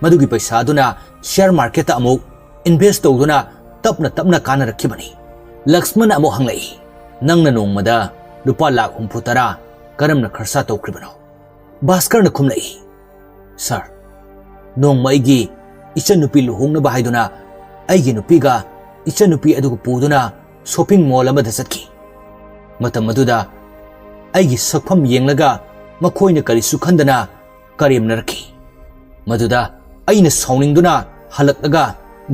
ꯃꯗꯨꯒꯤ ꯄꯩꯁꯥ ꯑꯗꯨꯅ ꯁꯤꯌꯔ ꯃꯥꯔꯀꯦꯠꯇ ꯑꯃꯨꯛ ꯏꯟꯚꯦꯁ ꯇꯧꯗꯨꯅ ꯇꯞꯅ ꯇꯞꯅ ꯀꯥꯟꯅꯔꯛꯈꯤꯕꯅꯤ"꯫ ꯂꯛꯁꯃꯟꯅ ꯑꯃꯨꯛ ꯍꯪꯂꯛꯏ, "ꯅꯪꯅ ꯅꯣꯡꯃꯗ ꯂꯨꯄꯥ ꯂꯥꯈ ꯍꯨꯝꯐꯨꯇꯔꯥ ꯀꯔꯝꯅ ꯈꯔꯁꯥ ꯇꯧꯈ꯭ꯔꯤꯕꯅꯣ?" ꯚꯥꯁꯀꯔꯅ ꯈꯨꯝꯂꯛꯏ, "ꯁꯥꯔ, ꯅꯣꯡꯃ ꯑꯩꯒꯤ ꯏꯆꯟꯅꯨꯄꯤ ꯂꯨꯍꯣꯡꯅꯕ ꯍꯥꯏꯗꯨꯅ ꯑꯩꯒꯤ ꯅꯨꯄꯤꯒ ꯏꯆꯟꯅꯨꯄꯤ ꯑꯗꯨꯒ ꯄꯨꯗꯨꯅ ꯁꯣꯄꯤꯡ ꯃꯣꯜ ꯑꯃꯗ ꯆꯠꯈꯤ꯫ ꯃꯇꯝ ꯑꯗꯨꯗ ꯑꯩꯒꯤ ꯁꯛꯐꯝ ꯌꯦꯡꯂꯒ ꯃꯈꯣꯏꯅ ꯀꯔꯤꯁꯨ ꯈꯟꯗꯅ ꯀꯔꯦꯝꯅꯔꯛꯈꯤ꯫ ꯃꯗꯨꯗ ꯑꯩꯅ ꯁꯥꯎꯅꯤꯡꯗꯨꯅ ꯍꯜꯂꯛꯂꯒ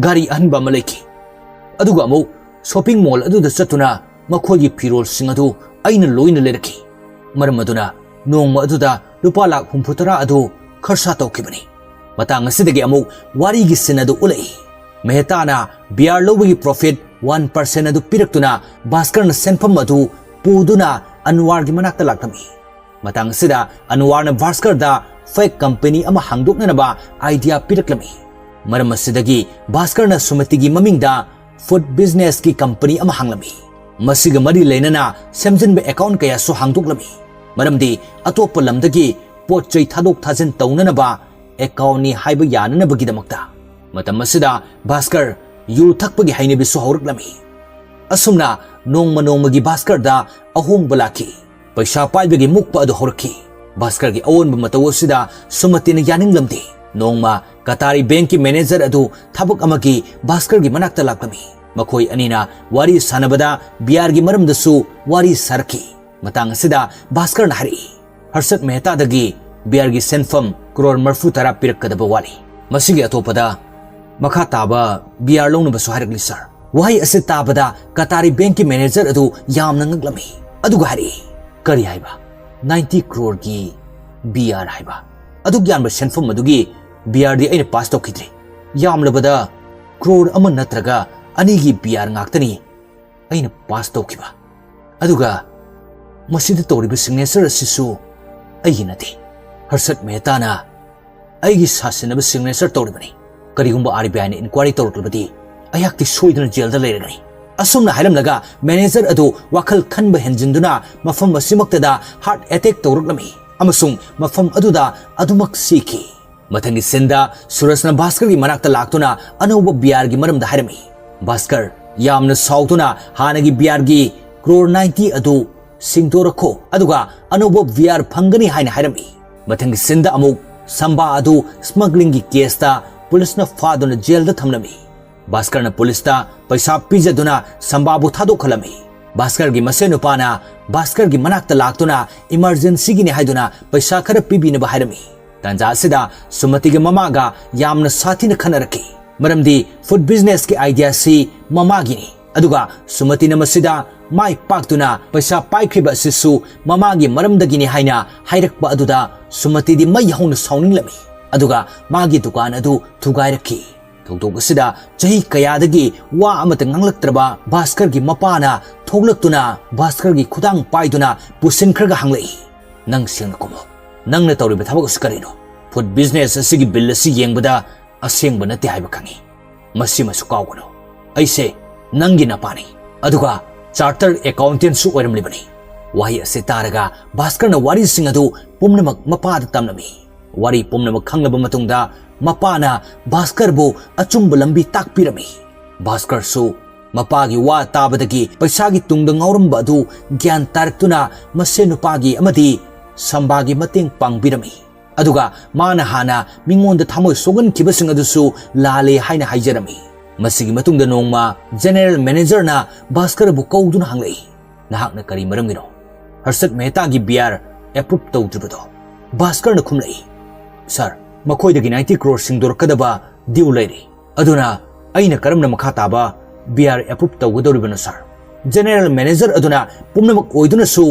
ꯒꯥꯔꯤ ꯑꯍꯟꯕ ꯑꯃ ꯂꯩꯈꯤ꯫ ꯑꯗꯨꯒ ꯑꯃꯨꯛ ꯁꯣꯄꯤꯡ ꯃꯣꯜ ꯑꯗꯨꯗ ꯆꯠꯇꯨꯅ ꯃꯈꯣꯏꯒꯤ ꯐꯤꯔꯣꯜꯁꯤꯡ ꯑꯗꯨ ꯑꯩꯅ ꯂꯣꯏꯅ ꯂꯩꯔꯛꯈꯤ꯫ ꯃꯔꯝ ꯑꯗꯨꯅ ꯅꯣꯡꯃ ꯑꯗꯨꯗ ꯂꯨꯄꯥ ꯂꯥꯈ ꯍꯨꯝꯐꯨꯇꯔꯥ ꯑꯗꯨ ꯈꯔꯁꯥ ꯇꯧꯈꯤꯕꯅꯤ"꯫ ꯃꯇꯥꯡ ꯑꯁꯤꯗꯒꯤ ꯑꯃꯨꯛ ꯋꯥꯔꯤꯒꯤ ꯁꯤꯟ ꯑꯗꯨ ꯎꯠꯂꯛꯏ꯫ ꯃꯦꯍꯇꯥꯅ ꯕꯤꯌꯥꯔ ꯂꯧꯕꯒꯤ ꯄ꯭ꯔꯣꯐꯤꯠ ꯋꯥꯟ ꯄꯥꯔꯁꯦꯟ ꯑꯗꯨ ꯄꯤꯔꯛꯇꯨꯅ ꯚꯥꯁꯀꯔꯅ ꯁꯦꯟꯐꯝ ꯑꯗꯨ ꯄꯨꯗꯨꯅ ꯑꯟꯋꯥꯔꯒꯤ ꯃꯅꯥꯛꯇ ꯂꯥꯛꯂꯝꯃꯤ꯫ ꯃꯇꯥꯡ ꯑꯁꯤꯗ ꯑꯟꯋꯥꯔꯅ ꯚꯥꯁꯀꯔꯗ ꯐꯦꯛ ꯀꯝꯄꯅꯤ ꯑꯃ ꯍꯥꯡꯗꯣꯛꯅꯅꯕ ꯑꯥꯏꯗꯤꯌꯥ ꯄꯤꯔꯛꯂꯝꯃꯤ꯫ ꯃꯔꯝ ꯑꯁꯤꯗꯒꯤ ꯚꯥꯁꯀꯔꯅ ꯁꯨꯃꯇꯤꯒꯤ ꯃꯃꯤꯡꯗ ꯐꯨꯗ ꯕꯤꯖꯤꯅꯦꯁꯀꯤ ꯀꯝꯄꯅꯤ ꯑꯃ ꯍꯥꯡꯂꯝꯃꯤ꯫ ꯃꯁꯤꯒ ꯃꯔꯤ ꯂꯩꯅꯅ ꯁꯦꯝꯖꯤꯟꯕ ꯑꯦꯀꯥꯎꯟ ꯀꯌꯥꯁꯨ ꯍꯥꯡꯗꯣꯛꯂꯝꯃꯤ, ꯃꯔꯝꯗꯤ ꯑꯇꯣꯞꯄ ꯂꯝꯗꯒꯤ ꯄꯣꯠ ꯆꯩ ꯊꯥꯗꯣꯛ ꯊꯥꯖꯤꯟ ꯇꯧꯅꯅꯕ ꯑꯦꯀꯥꯎꯟꯅꯤ ꯍꯥꯏꯕ ꯌꯥꯅꯅꯕꯒꯤꯗꯃꯛꯇ꯫ ꯃꯇꯝ ꯑꯁꯤꯗ ꯚꯥꯁꯀꯔ ꯌꯨ ꯊꯛꯄꯒꯤ ꯍꯩꯅꯕꯤꯁꯨ ꯍꯧꯔꯛꯂꯝꯃꯤ꯫ ꯑꯁꯨꯝꯅ ꯅꯣꯡꯃ ꯅꯣꯡꯃꯒꯤ ꯚꯥꯁꯀꯔꯗ ꯑꯍꯣꯡꯕ ꯂꯥꯛꯈꯤ꯫ ꯄꯩꯁꯥ ꯄꯥꯏꯕꯒꯤ ꯃꯨꯛꯄ ꯑꯗꯨ ꯍꯧꯔꯛꯈꯤ꯫ ꯚꯥꯁꯀꯔꯒꯤ ꯑꯑꯣꯟꯕ ꯃꯇꯧ ꯑꯁꯤꯗ ꯁꯨꯃꯇꯤꯅ ꯌꯥꯅꯤꯡꯂꯝꯗꯦ꯫ ꯅꯣꯡꯃ ꯀꯇꯥꯔꯤ ꯕꯦꯡꯛꯀꯤ ꯃꯦꯅꯦꯖꯔ ꯑꯗꯨ ꯊꯕꯛ ꯑꯃꯒꯤ ꯚꯥꯁꯀꯔꯒꯤ ꯃꯅꯥꯛꯇ ꯂꯥꯛꯂꯝꯃꯤ꯫ ꯃꯈꯣꯏ ꯑꯅꯤꯅ ꯋꯥꯔꯤ ꯁꯥꯟꯅꯕꯗ ꯕꯤꯌꯥꯔꯒꯤ ꯃꯔꯝꯗꯁꯨ ꯋꯥꯔꯤ ꯁꯥꯔꯛꯈꯤ꯫ ꯃꯇꯥꯡ ꯑꯁꯤꯗ ꯚꯥꯁꯀꯔꯅ ꯍꯥꯏꯔꯛꯏ, "ꯍꯔꯁꯠ ꯃꯦꯍꯇꯥꯗꯒꯤ ꯕꯤꯌꯥꯔꯒꯤ ꯁꯦꯟꯐꯝ ꯀ꯭ꯔꯣꯔ ꯃꯔꯤꯐꯨꯇꯔꯥ ꯄꯤꯔꯛꯀꯗꯕ ꯋꯥꯠꯂꯤ꯫ ꯃꯁꯤꯒꯤ ꯑꯇꯣꯞꯄꯗ ꯃꯈꯥ ꯇꯥꯕ ꯕꯤ ꯑꯥꯔ ꯂꯧꯅꯕꯁꯨ ꯍꯥꯏꯔꯛꯂꯤ, ꯁꯥꯔ꯫ ꯋꯥꯍꯩ ꯑꯁꯤ ꯇꯥꯕꯗ ꯀꯇꯥꯔꯤ ꯕꯦꯡꯛꯀꯤ ꯃꯦꯅꯦꯖꯔ ꯑꯗꯨ ꯌꯥꯝꯅ ꯉꯛꯂꯝꯃꯤ, ꯑꯗꯨꯒ ꯍꯥꯏꯔꯛꯏ, "ꯀꯔꯤ ꯍꯥꯏꯕ? ꯅꯥꯏꯟꯇꯤ ꯀ꯭ꯔꯣꯔꯒꯤ ꯕꯤ ꯑꯥꯔ ꯍꯥꯏꯕ? ꯑꯗꯨꯛ ꯌꯥꯝꯕ ꯁꯦꯟꯐꯝ ꯑꯗꯨꯒꯤ ꯕꯤ ꯑꯥꯔꯗꯤ ꯑꯩꯅ ꯄꯥꯁ ꯇꯧꯈꯤꯗ꯭ꯔꯤ꯫ ꯌꯥꯝꯂꯕꯗ ꯀ꯭ꯔꯣꯔ ꯑꯃ ꯅꯠꯇ꯭ꯔꯒ ꯑꯅꯤꯒꯤ ꯕꯤ ꯑꯥꯔ ꯉꯥꯛꯇꯅꯤ ꯑꯩꯅ ꯄꯥꯁ ꯇꯧꯈꯤꯕ꯫ ꯑꯗꯨꯒ ꯃꯁꯤꯗ ꯇꯧꯔꯤꯕ ꯁꯤꯒꯅꯦꯆꯔ ꯑꯁꯤꯁꯨ ꯑꯩꯒꯤ ꯅꯠꯇꯦ꯫ ꯍꯔꯁꯠ ꯃꯦꯍꯇꯥꯅ ꯑꯩꯒꯤ ꯁꯥꯁꯤꯟꯅꯕ ꯁꯤꯒꯅꯦꯆꯔ ꯇꯧꯔꯤꯕꯅꯤ꯫ ꯀꯔꯤꯒꯨꯝꯕ ꯑꯥꯔ ꯕꯤ ꯑꯥꯏꯅ ꯏꯟꯀ꯭ꯋꯥꯏꯔꯤ ꯇꯧꯔꯛꯂꯕꯗꯤ ꯑꯩꯍꯥꯛꯇꯤ ꯁꯣꯏꯗꯅ ꯖꯦꯜꯗ ꯂꯩꯔꯒꯅꯤ"꯫ ꯑꯁꯨꯝꯅ ꯍꯥꯏꯔꯝꯂꯒ ꯃꯦꯅꯦꯖꯔ ꯑꯗꯨ ꯋꯥꯈꯜ ꯈꯟꯕ ꯍꯦꯟꯖꯤꯟꯗꯨꯅ ꯃꯐꯝ ꯑꯁꯤꯃꯛꯇꯗ ꯍꯥꯔꯠ ꯑꯦꯇꯦꯛ ꯇꯧꯔꯛꯂꯝꯃꯤ ꯑꯃꯁꯨꯡ ꯃꯐꯝ ꯑꯗꯨꯗ ꯑꯗꯨꯃꯛ ꯁꯤꯈꯤ꯫ ꯃꯊꯪꯒꯤ ꯁꯤꯟꯗ ꯁꯨꯔꯖꯅ ꯚꯥꯁꯀꯔꯒꯤ ꯃꯅꯥꯛꯇ ꯂꯥꯛꯇꯨꯅ ꯑꯅꯧꯕ ꯕꯤ ꯑꯥꯔꯒꯤ ꯃꯔꯝꯗ ꯍꯥꯏꯔꯝꯃꯤ꯫ ꯚꯥꯁꯀꯔ ꯌꯥꯝꯅ ꯁꯥꯎꯗꯨꯅ ꯍꯥꯟꯅꯒꯤ ꯕꯤ ꯑꯥꯔꯒꯤ ꯀ꯭ꯔꯣꯔ ꯅꯥꯏꯟꯇꯤ ꯑꯗꯨ ꯁꯤꯡꯗꯣꯔꯛꯈꯣ, ꯑꯗꯨꯒ ꯑꯅꯧꯕ ꯕꯤ ꯑꯥꯔ ꯐꯪꯒꯅꯤ ꯍꯥꯏꯅ ꯍꯥꯏꯔꯝꯃꯤ꯫ ꯃꯊꯪꯒꯤ ꯁꯤꯟꯗ ꯑꯃꯨꯛ ꯁꯝꯕꯥ ꯑꯗꯨ ꯁ꯭ꯃꯒ꯭ꯂꯤꯡꯒꯤ ꯀꯦꯁꯇ ꯄꯨꯂꯤꯁꯅ ꯐꯥꯗꯨꯅ ꯖꯦꯜꯗ ꯊꯝꯂꯝꯃꯤ꯫ ꯚꯥꯁꯀꯔꯅ ꯄꯨꯂꯤꯁꯇ ꯄꯩꯁꯥ ꯄꯤꯖꯗꯨꯅ ꯁꯝꯕꯥꯕꯨ ꯊꯥꯗꯣꯛꯍꯜꯂꯝꯃꯤ꯫ ꯚꯥꯁꯀꯔꯒꯤ ꯃꯁꯦꯟ ꯅꯨꯄꯥꯅ ꯚꯥꯁꯀꯔꯒꯤ ꯃꯅꯥꯛꯇ ꯂꯥꯛꯇꯨꯅ ꯏꯃꯔꯖꯦꯟꯁꯤꯒꯤꯅꯤ ꯍꯥꯏꯗꯨꯅ ꯄꯩꯁꯥ ꯈꯔ ꯄꯤꯕꯤꯅꯕ ꯍꯥꯏꯔꯝꯃꯤ꯫ ꯇꯥꯟꯖꯥ ꯑꯁꯤꯗ ꯁꯨꯃꯇꯤꯒ ꯃꯃꯥꯒ ꯌꯥꯝꯅ ꯁꯥꯊꯤꯅ ꯈꯟꯅꯔꯛꯈꯤ, ꯃꯔꯝꯗꯤ ꯐꯨꯗ ꯕꯤꯖꯤꯅꯦꯁꯀꯤ ꯑꯥꯏꯗꯤꯌꯥꯁꯤ ꯃꯃꯥꯒꯤꯅꯤ꯫ ꯑꯗꯨꯒ ꯁꯨꯃꯇꯤꯅ ꯃꯁꯤꯗ ꯃꯥꯏ ꯄꯥꯛꯇꯨꯅ ꯄꯩꯁꯥ ꯄꯥꯏꯈ꯭ꯔꯤꯕ ꯑꯁꯤꯁꯨ ꯃꯃꯥꯒꯤ ꯃꯔꯝꯗꯒꯤꯅꯤ ꯍꯥꯏꯅ ꯍꯥꯏꯔꯛꯄ ꯑꯗꯨꯗ ꯁꯨꯃꯇꯤꯗꯤ ꯃꯩ ꯍꯧꯅ ꯁꯥꯎꯅꯤꯡꯂꯝꯃꯤ, ꯑꯗꯨꯒ ꯃꯥꯒꯤ ꯗꯨꯀꯥꯟ ꯑꯗꯨ ꯊꯨꯒꯥꯏꯔꯛꯈꯤ꯫ ꯊꯧꯗꯣꯛ ꯑꯁꯤꯗ ꯆꯍꯤ ꯀꯌꯥꯗꯒꯤ ꯋꯥ ꯑꯃꯠꯇ ꯉꯥꯡꯂꯛꯇ꯭ꯔꯕ ꯚꯥꯁꯀꯔꯒꯤ ꯃꯄꯥꯅ ꯊꯣꯛꯂꯛꯇꯨꯅ ꯚꯥꯁꯀꯔꯒꯤ ꯈꯨꯗꯥꯡ ꯄꯥꯏꯗꯨꯅ ꯄꯨꯁꯤꯟꯈ꯭ꯔꯒ ꯍꯪꯂꯛꯏ, "ꯅꯪ ꯁꯦꯡꯅ ꯈꯨꯝꯃꯨ꯫ ꯅꯪꯅ ꯇꯧꯔꯤꯕ ꯊꯕꯛ ꯑꯁꯤ ꯀꯔꯤꯅꯣ? ꯐꯨꯗ ꯕꯤꯖꯤꯅꯦꯁ ꯑꯁꯤꯒꯤ ꯕꯤꯜ ꯑꯁꯤ ꯌꯦꯡꯕꯗ ꯑꯁꯦꯡꯕ ꯅꯠꯇꯦ ꯍꯥꯏꯕ ꯈꯪꯉꯤ꯫ ꯃꯁꯤꯃꯁꯨ ꯀꯥꯎꯒꯅꯨ, ꯑꯩꯁꯦ ꯅꯪꯒꯤ ꯅꯄꯥꯅꯤ, ꯑꯗꯨꯒ ꯆꯥꯔꯇꯔ ꯑꯦꯀꯥꯎꯟꯇꯦꯟꯁꯨ ꯑꯣꯏꯔꯝꯂꯤꯕꯅꯤ"꯫ ꯋꯥꯍꯩ ꯑꯁꯤ ꯇꯥꯔꯒ ꯚꯥꯁꯀꯔꯅ ꯋꯥꯔꯤꯁꯤꯡ ꯑꯗꯨ ꯄꯨꯝꯅꯃꯛ ꯃꯄꯥꯗ ꯇꯝꯂꯝꯃꯤ꯫ ꯋꯥꯔꯤ ꯄꯨꯝꯅꯃꯛ ꯈꯪꯂꯕ ꯃꯇꯨꯡꯗ ꯃꯄꯥꯅ ꯚꯥꯁꯀꯔꯕꯨ ꯑꯆꯨꯝꯕ ꯂꯝꯕꯤ ꯇꯥꯛꯄꯤꯔꯝꯃꯤ꯫ ꯚꯥꯁꯀꯔꯁꯨ ꯃꯄꯥꯒꯤ ꯋꯥ ꯇꯥꯕꯗꯒꯤ ꯄꯩꯁꯥꯒꯤ ꯇꯨꯡꯗ ꯉꯥꯎꯔꯝꯕ ꯑꯗꯨ ꯒ꯭ꯌꯥꯟ ꯇꯥꯔꯛꯇꯨꯅ ꯃꯁꯦꯟ ꯅꯨꯄꯥꯒꯤ ꯑꯃꯗꯤ ꯁꯝꯕꯥꯒꯤ ꯃꯇꯦꯡ ꯄꯥꯡꯕꯤꯔꯝꯃꯤ꯫ ꯑꯗꯨꯒ ꯃꯥꯅ ꯍꯥꯟꯅ ꯃꯤꯉꯣꯟꯗ ꯊꯃꯣꯏ ꯁꯣꯛꯍꯟꯈꯤꯕꯁꯤꯡ ꯑꯗꯨꯁꯨ ꯂꯥꯜꯂꯦ ꯍꯥꯏꯅ ꯍꯥꯏꯖꯔꯝꯃꯤ꯫ ꯃꯁꯤꯒꯤ ꯃꯇꯨꯡꯗ ꯅꯣꯡꯃ ꯖꯦꯅꯦꯔꯦꯜ ꯃꯦꯅꯦꯖꯔꯅ ꯚꯥꯁꯀꯔꯕꯨ ꯀꯧꯗꯨꯅ ꯍꯪꯂꯛꯏ, "ꯅꯍꯥꯛꯅ ꯀꯔꯤ ꯃꯔꯝꯒꯤꯅꯣ ꯍꯔꯁꯠ ꯃꯦꯍꯇꯥꯒꯤ ꯕꯤ ꯑꯥꯔ ꯑꯦꯄ꯭ꯔꯨꯞ ꯇꯧꯗ꯭ꯔꯤꯕꯗꯣ?" ꯚꯥꯁꯀꯔꯅ ꯈꯨꯝꯂꯛꯏ, "ꯁꯥꯔ, ꯃꯈꯣꯏꯗꯒꯤ ꯅꯥꯏꯟꯇꯤ ꯀ꯭ꯔꯣꯔ ꯁꯤꯡꯗꯣꯔꯛꯀꯗꯕ ꯗ꯭ꯌꯨ ꯂꯩꯔꯤ꯫ ꯑꯗꯨꯅ ꯑꯩꯅ ꯀꯔꯝꯅ ꯃꯈꯥ ꯇꯥꯕ B R approve ꯇꯧꯒꯗꯧꯔꯤꯕꯅꯣ, ꯁꯥꯔ? ꯖꯦꯅꯦꯔꯦꯜ ꯃꯦꯅꯦꯖꯔ ꯑꯗꯨꯅ ꯄꯨꯝꯅꯃꯛ ꯑꯣꯏꯗꯨꯅꯁꯨ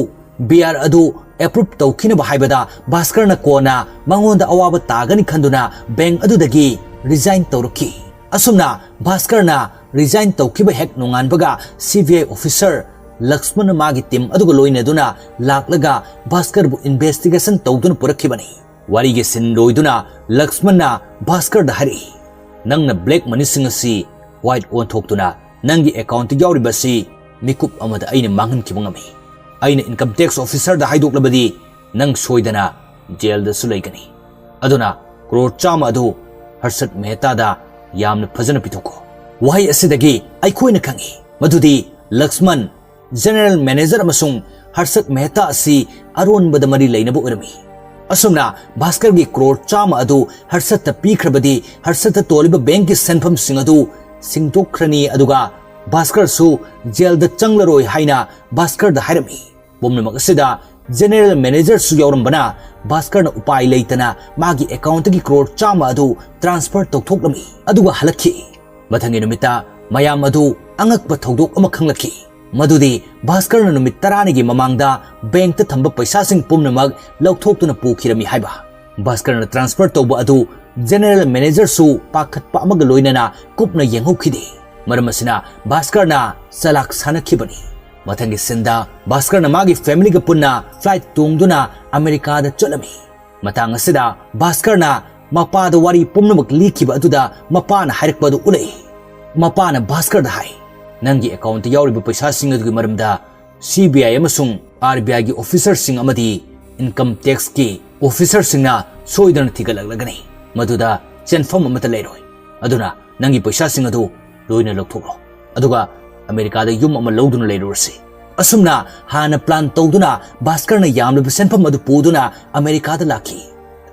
B R ꯑꯗꯨ approve ꯇꯧꯈꯤꯅꯕ ꯍꯥꯏꯕꯗ ꯚꯥꯁꯀꯔꯅ ꯀꯣꯟꯅ ꯃꯉꯣꯟꯗ ꯑꯋꯥꯕ ꯇꯥꯒꯅꯤ ꯈꯟꯗꯨꯅ ꯕꯦꯡꯛ ꯑꯗꯨꯗꯒꯤ resign ꯇꯧꯔꯛꯈꯤ꯫ ꯑꯁꯨꯝꯅ ꯚꯥꯁꯀꯔꯅ resign ꯇꯧꯈꯤꯕ ꯍꯦꯛ ꯅꯣꯡꯉꯥꯟꯕꯒ C B I officer ꯂꯛꯁꯃꯟꯅ ꯃꯥꯒꯤ team ꯑꯗꯨꯒ ꯂꯣꯏꯅꯗꯨꯅ ꯂꯥꯛꯂꯒ ꯚꯥꯁꯀꯔꯕꯨ investigation ꯇꯧꯗꯨꯅ ꯄꯨꯔꯛꯈꯤꯕꯅꯤ꯫ ꯋꯥꯔꯤꯒꯤ scene ꯂꯣꯏꯗꯨꯅ ꯂꯛꯁꯃꯟꯅ ꯚꯥꯁꯀꯔꯗ ꯍꯥꯏꯔꯛꯏ, "ꯅꯪꯅ black moneyꯁꯤꯡ ꯑꯁꯤ white ꯑꯣꯟꯊꯣꯛꯇꯨꯅ ꯅꯪꯒꯤ accountꯇ ꯌꯥꯎꯔꯤꯕ ꯑꯁꯤ ꯃꯤꯀꯨꯞ ꯑꯃꯗ ꯑꯩꯅ ꯃꯥꯡꯍꯟꯈꯤꯕ ꯉꯝꯃꯤ꯫ ꯑꯩꯅ income tax officerꯗ ꯍꯥꯏꯗꯣꯛꯂꯕꯗꯤ ꯅꯪ ꯁꯣꯏꯗꯅ ꯖꯦꯜꯗꯁꯨ ꯂꯩꯒꯅꯤ꯫ ꯑꯗꯨꯅ ꯀ꯭ꯔꯣꯔ ꯆꯥꯝꯃ ꯑꯗꯨ ꯍꯔꯁꯠ ꯃꯦꯍꯇꯥꯗ ꯌꯥꯝꯅ ꯐꯖꯅ ꯄꯤꯊꯣꯛꯈꯣ"꯫ ꯋꯥꯍꯩ ꯑꯁꯤꯗꯒꯤ ꯑꯩꯈꯣꯏꯅ ꯈꯪꯏ ꯃꯗꯨꯗꯤ ꯂꯛꯁꯃꯟ ꯖꯦꯅꯦꯔꯦꯜ ꯃꯦꯅꯦꯖꯔ ꯑꯃꯁꯨꯡ ꯍꯔꯁꯠ ꯃꯦꯍꯇꯥ ꯑꯁꯤ ꯑꯔꯣꯟꯕꯗ ꯃꯔꯤ ꯂꯩꯅꯕ ꯑꯣꯏꯔꯝꯃꯤ꯫ ꯑꯁꯨꯝꯅ ꯚꯥꯁꯀꯔꯒꯤ ꯀ꯭ꯔꯣꯔ ꯆꯥꯝꯃ ꯑꯗꯨ ꯍꯔꯁꯠꯇ ꯄꯤꯈ꯭ꯔꯕꯗꯤ ꯍꯔꯁꯠꯇ ꯇꯣꯜꯂꯤꯕ ꯕꯦꯡꯛꯀꯤ ꯁꯦꯟꯐꯝꯁꯤꯡ ꯑꯗꯨ ꯁꯤꯡꯗꯣꯛꯈ꯭ꯔꯅꯤ, ꯑꯗꯨꯒ ꯚꯥꯁꯀꯔꯁꯨ ꯖꯦꯜꯗ ꯆꯪꯂꯔꯣꯏ ꯍꯥꯏꯅ ꯚꯥꯁꯀꯔꯗ ꯍꯥꯏꯔꯝꯃꯤ꯫ ꯄꯨꯝꯅꯃꯛ ꯑꯁꯤꯗ ꯖꯦꯅꯦꯔꯦꯜ ꯃꯦꯅꯦꯖꯔꯁꯨ ꯌꯥꯎꯔꯝꯕꯅ ꯚꯥꯁꯀꯔꯅ ꯎꯄꯥꯏ ꯂꯩꯇꯅ ꯃꯥꯒꯤ accountꯇꯒꯤ ꯀ꯭ꯔꯣꯔ ꯆꯥꯝꯃ ꯑꯗꯨ transfer ꯇꯧꯊꯣꯛꯂꯝꯃꯤ, ꯑꯗꯨꯒ ꯍꯜꯂꯛꯈꯤ꯫ ꯃꯊꯪꯒꯤ ꯅꯨꯃꯤꯠꯇ ꯃꯌꯥꯝ ꯑꯗꯨ ꯑꯉꯛꯄ ꯊꯧꯗꯣꯛ ꯑꯃ ꯈꯪꯂꯛꯈꯤ, ꯃꯗꯨꯗꯤ ꯚꯥꯁꯀꯔꯅ ꯅꯨꯃꯤꯠ ꯇꯔꯥꯅꯤꯒꯤ ꯃꯃꯥꯡꯗ ꯕꯦꯡꯛꯇ ꯊꯝꯕ ꯄꯩꯁꯥꯁꯤꯡ ꯄꯨꯝꯅꯃꯛ ꯂꯧꯊꯣꯛꯇꯨꯅ ꯄꯨꯈꯤꯔꯝꯃꯤ ꯍꯥꯏꯕ꯫ ꯚꯥꯁꯀꯔꯅ transfer ꯇꯧꯕ ꯑꯗꯨ ꯖꯦꯅꯦꯔꯦꯜ ꯃꯦꯅꯦꯖꯔꯁꯨ ꯄꯥꯈꯠꯄ ꯑꯃꯒ ꯂꯣꯏꯅꯅ ꯀꯨꯞꯅ ꯌꯦꯡꯍꯧꯈꯤꯗꯦ꯫ ꯃꯔꯝ ꯑꯁꯤꯅ ꯚꯥꯁꯀꯔꯅ ꯆꯂꯥꯛ ꯁꯥꯟꯅꯈꯤꯕꯅꯤ꯫ ꯃꯊꯪꯒꯤ sceneꯗ ꯚꯥꯁꯀꯔꯅ ꯃꯥꯒꯤ familyꯒ ꯄꯨꯟꯅ flight ꯇꯣꯡꯗꯨꯅ ꯑꯃꯦꯔꯤꯀꯥꯗ ꯆꯠꯂꯝꯃꯤ꯫ ꯃꯇꯥꯡ ꯑꯁꯤꯗ ꯚꯥꯁꯀꯔꯅ ꯃꯄꯥꯗ ꯋꯥꯔꯤ ꯄꯨꯝꯅꯃꯛ ꯂꯤꯈꯤꯕ ꯑꯗꯨꯗ ꯃꯄꯥꯅ ꯍꯥꯏꯔꯛꯄ ꯑꯗꯨ ꯎꯠꯂꯛꯏ꯫ ꯃꯄꯥꯅ ꯚꯥꯁꯀꯔꯗ ꯍꯥꯏ, "ꯅꯪꯒꯤ accountꯇ ꯌꯥꯎꯔꯤꯕ ꯄꯩꯁꯥꯁꯤꯡ ꯑꯗꯨꯒꯤ ꯃꯔꯝꯗ C B I ꯑꯃꯁꯨꯡ R B Iꯒꯤ officerꯁꯤꯡ ꯑꯃꯗꯤ income taxꯀꯤ officerꯁꯤꯡꯅ ꯁꯣꯏꯗꯅ ꯊꯤꯒꯠꯂꯛꯂꯒꯅꯤ꯫ ꯃꯗꯨꯗ ꯆꯦꯟꯐꯝ ꯑꯃꯠꯇ ꯂꯩꯔꯣꯏ꯫ ꯑꯗꯨꯅ ꯅꯪꯒꯤ ꯄꯩꯁꯥꯁꯤꯡ ꯑꯗꯨ ꯂꯣꯏꯅ ꯂꯧꯊꯣꯛꯂꯣ꯫ ꯑꯗꯨꯒ ꯑꯃꯦꯔꯤꯀꯥꯗ ꯌꯨꯝ ꯑꯃ ꯂꯧꯗꯨꯅ ꯂꯩꯔꯨꯔꯁꯤ"꯫ ꯑꯁꯨꯝꯅ ꯍꯥꯟꯅ plan ꯇꯧꯗꯨꯅ ꯚꯥꯁꯀꯔꯅ ꯌꯥꯝꯂꯕ ꯁꯦꯟꯐꯝ ꯑꯗꯨ ꯄꯨꯗꯨꯅ ꯑꯃꯦꯔꯤꯀꯥꯗ ꯂꯥꯛꯈꯤ꯫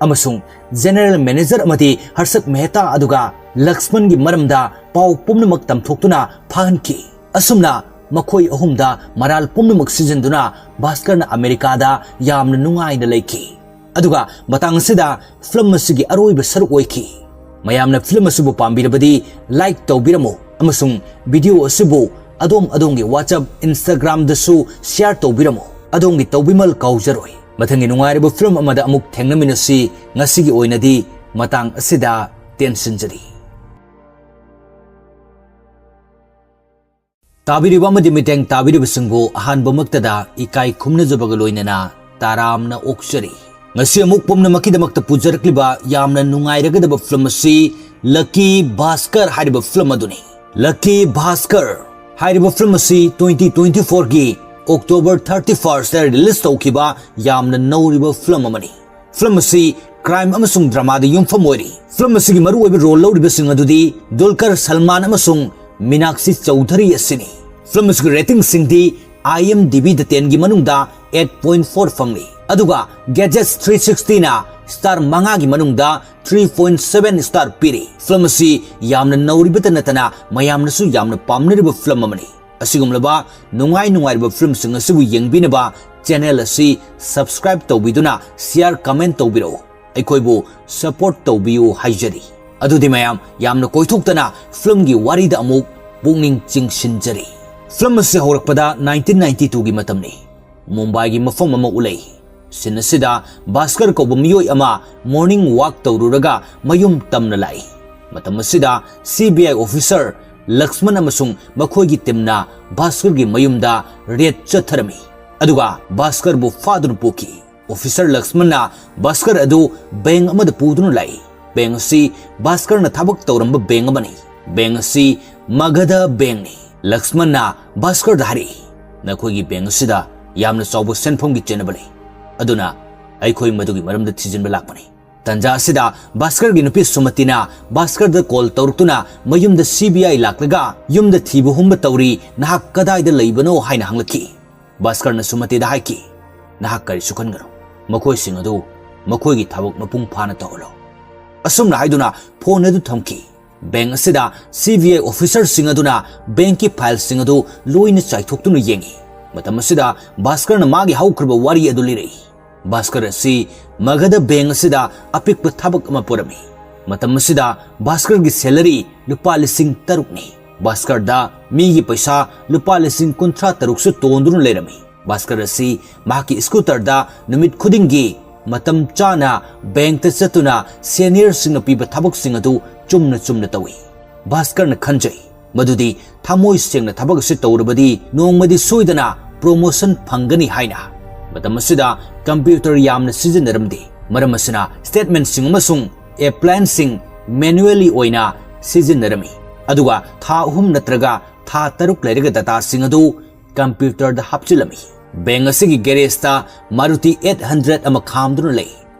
ꯑꯃꯁꯨꯡ ꯖꯦꯅꯦꯔꯦꯜ ꯃꯦꯅꯦꯖꯔ ꯑꯃꯗꯤ ꯍꯔꯁꯠ ꯃꯦꯍꯇꯥ ꯑꯗꯨꯒ ꯂꯛꯁꯃꯟꯒꯤ ꯃꯔꯝꯗ ꯄꯥꯎ ꯄꯨꯝꯅꯃꯛ ꯇꯝꯊꯣꯛꯇꯨꯅ ꯐꯥꯍꯟꯈꯤ꯫ ꯑꯁꯨꯝꯅ ꯃꯈꯣꯏ ꯑꯍꯨꯝꯗ ꯃꯔꯥꯜ ꯄꯨꯝꯅꯃꯛ ꯁꯤꯖꯤꯟꯗꯨꯅ ꯚꯥꯁꯀꯔꯅ ꯑꯃꯦꯔꯤꯀꯥꯗ ꯌꯥꯝꯅ ꯅꯨꯡꯉꯥꯏꯅ ꯂꯩꯈꯤ꯫ ꯑꯗꯨꯒ ꯃꯇꯥꯡ ꯑꯁꯤꯗ film ꯑꯁꯤꯒꯤ ꯑꯔꯣꯏꯕ ꯁꯔꯨꯛ ꯑꯣꯏꯈꯤ꯫ ꯃꯌꯥꯝꯅ ꯐꯤꯂꯝ ꯑꯁꯤꯕꯨ ꯄꯥꯝꯕꯤꯔꯕꯗꯤ ꯂꯥꯏꯛ ꯇꯧꯕꯤꯔꯝꯃꯨ ꯑꯃꯁꯨꯡ ꯚꯤꯗꯤꯑꯣ ꯑꯁꯤꯕꯨ ꯑꯗꯣꯝ ꯑꯗꯣꯝꯒꯤ WhatsApp, Instagram-ꯗꯁꯨ ꯁꯤꯌꯥꯔ ꯇꯧꯕꯤꯔꯝꯃꯨ꯫ ꯑꯗꯣꯝꯒꯤ ꯇꯧꯕꯤꯃꯜ ꯀꯥꯎꯖꯔꯣꯏ꯫ ꯃꯊꯪꯒꯤ ꯅꯨꯡꯉꯥꯏꯔꯕ ꯐꯤꯂꯝ ꯑꯃꯗ ꯑꯃꯨꯛ ꯊꯦꯡꯅꯃꯤꯟꯅꯁꯤ꯫ ꯉꯁꯤꯒꯤ ꯑꯣꯏꯅꯗꯤ ꯃꯇꯥꯡ ꯑꯁꯤꯗ ꯇꯦꯟꯁꯤꯟꯖꯔꯤ꯫ ꯇꯥꯕꯤꯔꯤꯕ ꯑꯃꯗꯤ ꯃꯤꯠꯌꯦꯡ ꯇꯥꯕꯤꯔꯤꯕꯁꯤꯡꯕꯨ ꯑꯍꯥꯟꯕꯃꯛꯇꯗ ꯏꯀꯥꯏ ꯈꯨꯝꯅꯖꯕꯒ ꯂꯣꯏꯅꯅ ꯇꯔꯥꯝꯅ ꯑꯣꯛꯆꯔꯤ꯫ ꯉꯁꯤ ꯑꯃꯨꯛ ꯄꯨꯝꯅꯃꯛꯀꯤꯗꯃꯛꯇ ꯄꯨꯖꯔꯛꯂꯤꯕ ꯌꯥꯝꯅ ꯅꯨꯡꯉꯥꯏꯔꯒꯗꯕ ꯐꯤꯂꯝ ꯑꯁꯤ ꯂꯛꯀꯤ ꯚꯥꯁꯀꯔ ꯍꯥꯏꯔꯤꯕ ꯐꯤꯂꯝ ꯑꯗꯨꯅꯤ꯫ ꯂꯛꯀꯤ ꯚꯥꯁꯀꯔ ꯍꯥꯏꯔꯤꯕ ꯐꯤꯂꯝ ꯑꯁꯤ twenty twenty-four-ꯒꯤ October thirty-first-ꯇ ꯔꯤꯂꯤꯖ ꯇꯧꯈꯤꯕ ꯌꯥꯝꯅ ꯅꯧꯔꯤꯕ ꯐꯤꯂꯝ ꯑꯃꯅꯤ꯫ ꯐꯤꯂꯝ ꯑꯁꯤ ꯀ꯭ꯔꯥꯏꯝ ꯑꯃꯁꯨꯡ ꯗ꯭ꯔꯃꯥꯗ ꯌꯨꯝꯐꯝ ꯑꯣꯏꯔꯤ꯫ ꯐꯤꯂꯝ ꯑꯁꯤꯒꯤ ꯃꯔꯨꯑꯣꯏꯕ ꯔꯣꯜ ꯂꯧꯔꯤꯕꯁꯤꯡ ꯑꯗꯨꯗꯤ ꯗꯨꯜꯀꯔ ꯁꯜꯃꯥꯟ ꯑꯃꯁꯨꯡ ꯃꯤꯅꯥꯛꯁꯤ ꯆꯧꯙꯔꯤ ꯑꯁꯤꯅꯤ꯫ ꯐꯤꯂꯝ ꯑꯁꯤꯒꯤ ꯔꯦꯇꯤꯡꯁꯤꯡꯗꯤ IMDb-ꯗ ten-ꯒꯤ ꯃꯅꯨꯡꯗ eight point four ꯐꯪꯂꯤ, ꯑꯗꯨꯒ Gadgets three sixty-ꯅ ꯁ꯭ꯇꯥꯔ ꯃꯉꯥꯒꯤ ꯃꯅꯨꯡꯗ three point seven ꯁ꯭ꯇꯥꯔ ꯄꯤꯔꯤ꯫ ꯐꯤꯂꯝ ꯑꯁꯤ ꯌꯥꯝꯅ ꯅꯧꯔꯤꯕꯇ ꯅꯠꯇꯅ ꯃꯌꯥꯝꯅꯁꯨ ꯌꯥꯝꯅ ꯄꯥꯝꯅꯔꯤꯕ ꯐꯤꯂꯝ ꯑꯃꯅꯤ꯫ ꯑꯁꯤꯒꯨꯝꯂꯕ ꯅꯨꯡꯉꯥꯏ ꯅꯨꯡꯉꯥꯏꯔꯕ ꯐꯤꯂꯝꯁꯤꯡ ꯑꯁꯤꯕꯨ ꯌꯦꯡꯕꯤꯅꯕ ꯆꯦꯅꯦꯜ ꯑꯁꯤ ꯁꯕꯁꯀ꯭ꯔꯥꯏꯕ ꯇꯧꯕꯤꯗꯨꯅ ꯁꯤꯌꯥꯔ, ꯀꯃꯦꯟ ꯇꯧꯕꯤꯔꯛꯎ꯫ ꯑꯩꯈꯣꯏꯕꯨ ꯁꯄꯣꯔꯠ ꯇꯧꯕꯤꯌꯨ ꯍꯥꯏꯖꯔꯤ꯫ ꯑꯗꯨꯗꯤ ꯃꯌꯥꯝ, ꯌꯥꯝꯅ ꯀꯣꯏꯊꯣꯛꯇꯅ ꯐꯤꯂꯝꯒꯤ ꯋꯥꯔꯤꯗ ꯑꯃꯨꯛ ꯄꯨꯛꯅꯤꯡ ꯆꯤꯡꯁꯤꯟꯖꯔꯤ꯫ ꯐꯤꯂꯝ ꯑꯁꯤ ꯍꯧꯔꯛꯄꯗ nineteen ninety-two-ꯒꯤ ꯃꯇꯝꯅꯤ꯫ ꯃꯨꯝꯕꯥꯏꯒꯤ ꯃꯐꯝ ꯑꯃ ꯎꯠꯂꯛꯏ꯫ ꯁꯤꯟ ꯑꯁꯤꯗ ꯚꯥꯁꯀꯔ ꯀꯧꯕ ꯃꯤꯑꯣꯏ ꯑꯃ ꯃꯣꯔꯅꯤꯡ ꯋꯥꯛ ꯇꯧꯔꯨꯔꯒ ꯃꯌꯨꯝ ꯇꯝꯅ ꯂꯥꯛꯏ꯫ ꯃꯇꯝ ꯑꯁꯤꯗ CBI ꯑꯣꯐꯤꯁꯔ ꯂꯛꯁꯃꯟ ꯑꯃꯁꯨꯡ ꯃꯈꯣꯏꯒꯤ ꯇꯤꯝꯅ ꯚꯥꯁꯀꯔꯒꯤ ꯃꯌꯨꯝꯗ ꯔꯦꯗ ꯆꯠꯊꯔꯝꯃꯤ, ꯑꯗꯨꯒ ꯚꯥꯁꯀꯔꯕꯨ ꯐꯥꯗꯨꯅ ꯄꯨꯈꯤ꯫ ꯑꯣꯐꯤꯁꯔ ꯂꯛꯁꯃꯟꯅ ꯚꯥꯁꯀꯔ ꯑꯗꯨ ꯕꯦꯡꯛ ꯑꯃꯗ ꯄꯨꯗꯨꯅ ꯂꯥꯛꯏ꯫ ꯕꯦꯡꯛ ꯑꯁꯤ ꯚꯥꯁꯀꯔꯅ ꯊꯕꯛ ꯇꯧꯔꯝꯕ ꯕꯦꯡꯛ ꯑꯃꯅꯤ꯫ ꯕꯦꯡꯛ ꯑꯁꯤ ꯃꯒꯙ ꯕꯦꯡꯛꯅꯤ꯫ ꯂꯛꯁꯃꯟꯅ ꯚꯥꯁꯀꯔꯗ ꯍꯥꯏꯔꯛꯏ, "ꯅꯈꯣꯏꯒꯤ ꯕꯦꯡꯛ ꯑꯁꯤꯗ ꯌꯥꯝꯅ ꯆꯥꯎꯕ ꯁꯦꯟꯐꯝꯒꯤ ꯆꯦꯟꯅꯕ ꯂꯩ, ꯑꯗꯨꯅ ꯑꯩꯈꯣꯏ ꯃꯗꯨꯒꯤ ꯃꯔꯝꯗ ꯊꯤꯖꯤꯟꯕ ꯂꯥꯛꯄꯅꯤ꯫" ꯇꯟꯖꯥ ꯑꯁꯤꯗ ꯚꯥꯁꯀꯔꯒꯤ ꯅꯨꯄꯤ ꯁꯨꯃꯇꯤꯅ ꯚꯥꯁꯀꯔꯗ ꯀꯣꯜ ꯇꯧꯔꯛꯇꯨꯅ ꯃꯌꯨꯝꯗ CBI ꯂꯥꯛꯂꯒ ꯌꯨꯝꯗ ꯊꯤꯕ ꯍꯨꯝꯕ ꯇꯧꯔꯤ, ꯅꯍꯥꯛ ꯀꯗꯥꯏꯗ ꯂꯩꯕꯅꯣ ꯍꯥꯏꯅ ꯍꯪꯂꯛꯈꯤ꯫ ꯚꯥꯁꯀꯔꯅ ꯁꯨꯃꯇꯤꯗ ꯍꯥꯏꯈꯤ, "ꯅꯍꯥꯛ ꯀꯔꯤꯁꯨ ꯈꯟꯒꯅꯨ, ꯃꯈꯣꯏꯁꯤꯡ ꯑꯗꯨ ꯃꯈꯣꯏꯒꯤ ꯊꯕꯛ ꯃꯄꯨꯡ ꯐꯥꯅ ꯇꯧꯍꯜꯂꯨ꯫" ꯑꯁꯨꯝꯅ ꯍꯥꯏꯗꯨꯅ ꯐꯣꯟ ꯑꯗꯨ ꯊꯝꯈꯤ꯫ ꯕꯦꯡꯛ ꯑꯁꯤꯗ CBI ꯑꯣꯐꯤꯁꯔꯁꯤꯡ ꯑꯗꯨꯅ ꯕꯦꯡꯛꯀꯤ ꯐꯥꯏꯜꯁꯤꯡ ꯑꯗꯨ ꯂꯣꯏꯅ ꯆꯥꯏꯊꯣꯛꯇꯨꯅ ꯌꯦꯡꯉꯤ꯫ ꯃꯇꯝ ꯑꯁꯤꯗ ꯚꯥꯁꯀꯔꯅ ꯃꯥꯒꯤ ꯍꯧꯈ꯭ꯔꯕ ꯋꯥꯔꯤ ꯑꯗꯨ ꯂꯤꯔꯛꯏ꯫ ꯚꯥꯁꯀꯔ ꯑꯁꯤ ꯃꯒꯙ ꯕꯦꯡꯛ ꯑꯁꯤꯗ ꯑꯄꯤꯛꯄ ꯊꯕꯛ ꯑꯃ ꯄꯨꯔꯝꯃꯤ꯫ ꯃꯇꯝ ꯑꯁꯤꯗ ꯚꯥꯁꯀꯔꯒꯤ salary ꯂꯨꯄꯥ ꯂꯤꯁꯤꯡ ꯇꯔꯨꯛꯅꯤ꯫ ꯚꯥꯁꯀꯔꯗ ꯃꯤꯒꯤ ꯄꯩꯁꯥ ꯂꯨꯄꯥ ꯂꯤꯁꯤꯡ ꯀꯨꯟꯊ꯭ꯔꯥ ꯇꯔꯨꯛꯁꯨ ꯇꯣꯟꯗꯨꯅ ꯂꯩꯔꯝꯃꯤ꯫ ꯚꯥꯁꯀꯔ ꯑꯁꯤ ꯃꯍꯥꯛꯀꯤ scooterꯗ ꯅꯨꯃꯤꯠ ꯈꯨꯗꯤꯡꯒꯤ ꯃꯇꯝ ꯆꯥꯅ bankꯇ ꯆꯠꯇꯨꯅ seniorꯁꯤꯡꯅ ꯄꯤꯕ ꯊꯕꯛꯁꯤꯡ ꯑꯗꯨ ꯆꯨꯝꯅ ꯆꯨꯝꯅ ꯇꯧꯏ꯫ ꯚꯥꯁꯀꯔꯅ ꯈꯟꯖꯩ ꯃꯗꯨꯗꯤ ꯊꯃꯣꯏ ꯁꯦꯡꯅ ꯊꯕꯛ ꯑꯁꯤ ꯇꯧꯔꯕꯗꯤ ꯅꯣꯡꯃꯗꯤ ꯁꯣꯏꯗꯅ promotion ꯐꯪꯒꯅꯤ ꯍꯥꯏꯅ꯫ ꯃꯇꯝ ꯑꯁꯤꯗ computer ꯌꯥꯝꯅ ꯁꯤꯖꯤꯟꯅꯔꯝꯗꯦ꯫ ꯃꯔꯝ ꯑꯁꯤꯅ statementꯁꯤꯡ ꯑꯃꯁꯨꯡ applianceꯁꯤꯡ manually ꯑꯣꯏꯅ ꯁꯤꯖꯤꯟꯅꯔꯝꯃꯤ꯫ ꯑꯗꯨꯒ ꯊꯥ ꯑꯍꯨꯝ ꯅꯠꯇ꯭ꯔꯒ ꯊꯥ ꯇꯔꯨꯛ ꯂꯩꯔꯒ dataꯁꯤꯡ ꯑꯗꯨ computerꯗ ꯍꯥꯞꯆꯤꯜꯂꯝꯃꯤ꯫ Bank ꯑꯁꯤꯒꯤ garageꯇ Maruti eight hundred ꯑꯃ ꯈꯥꯝꯗꯨꯅ ꯂꯩ꯫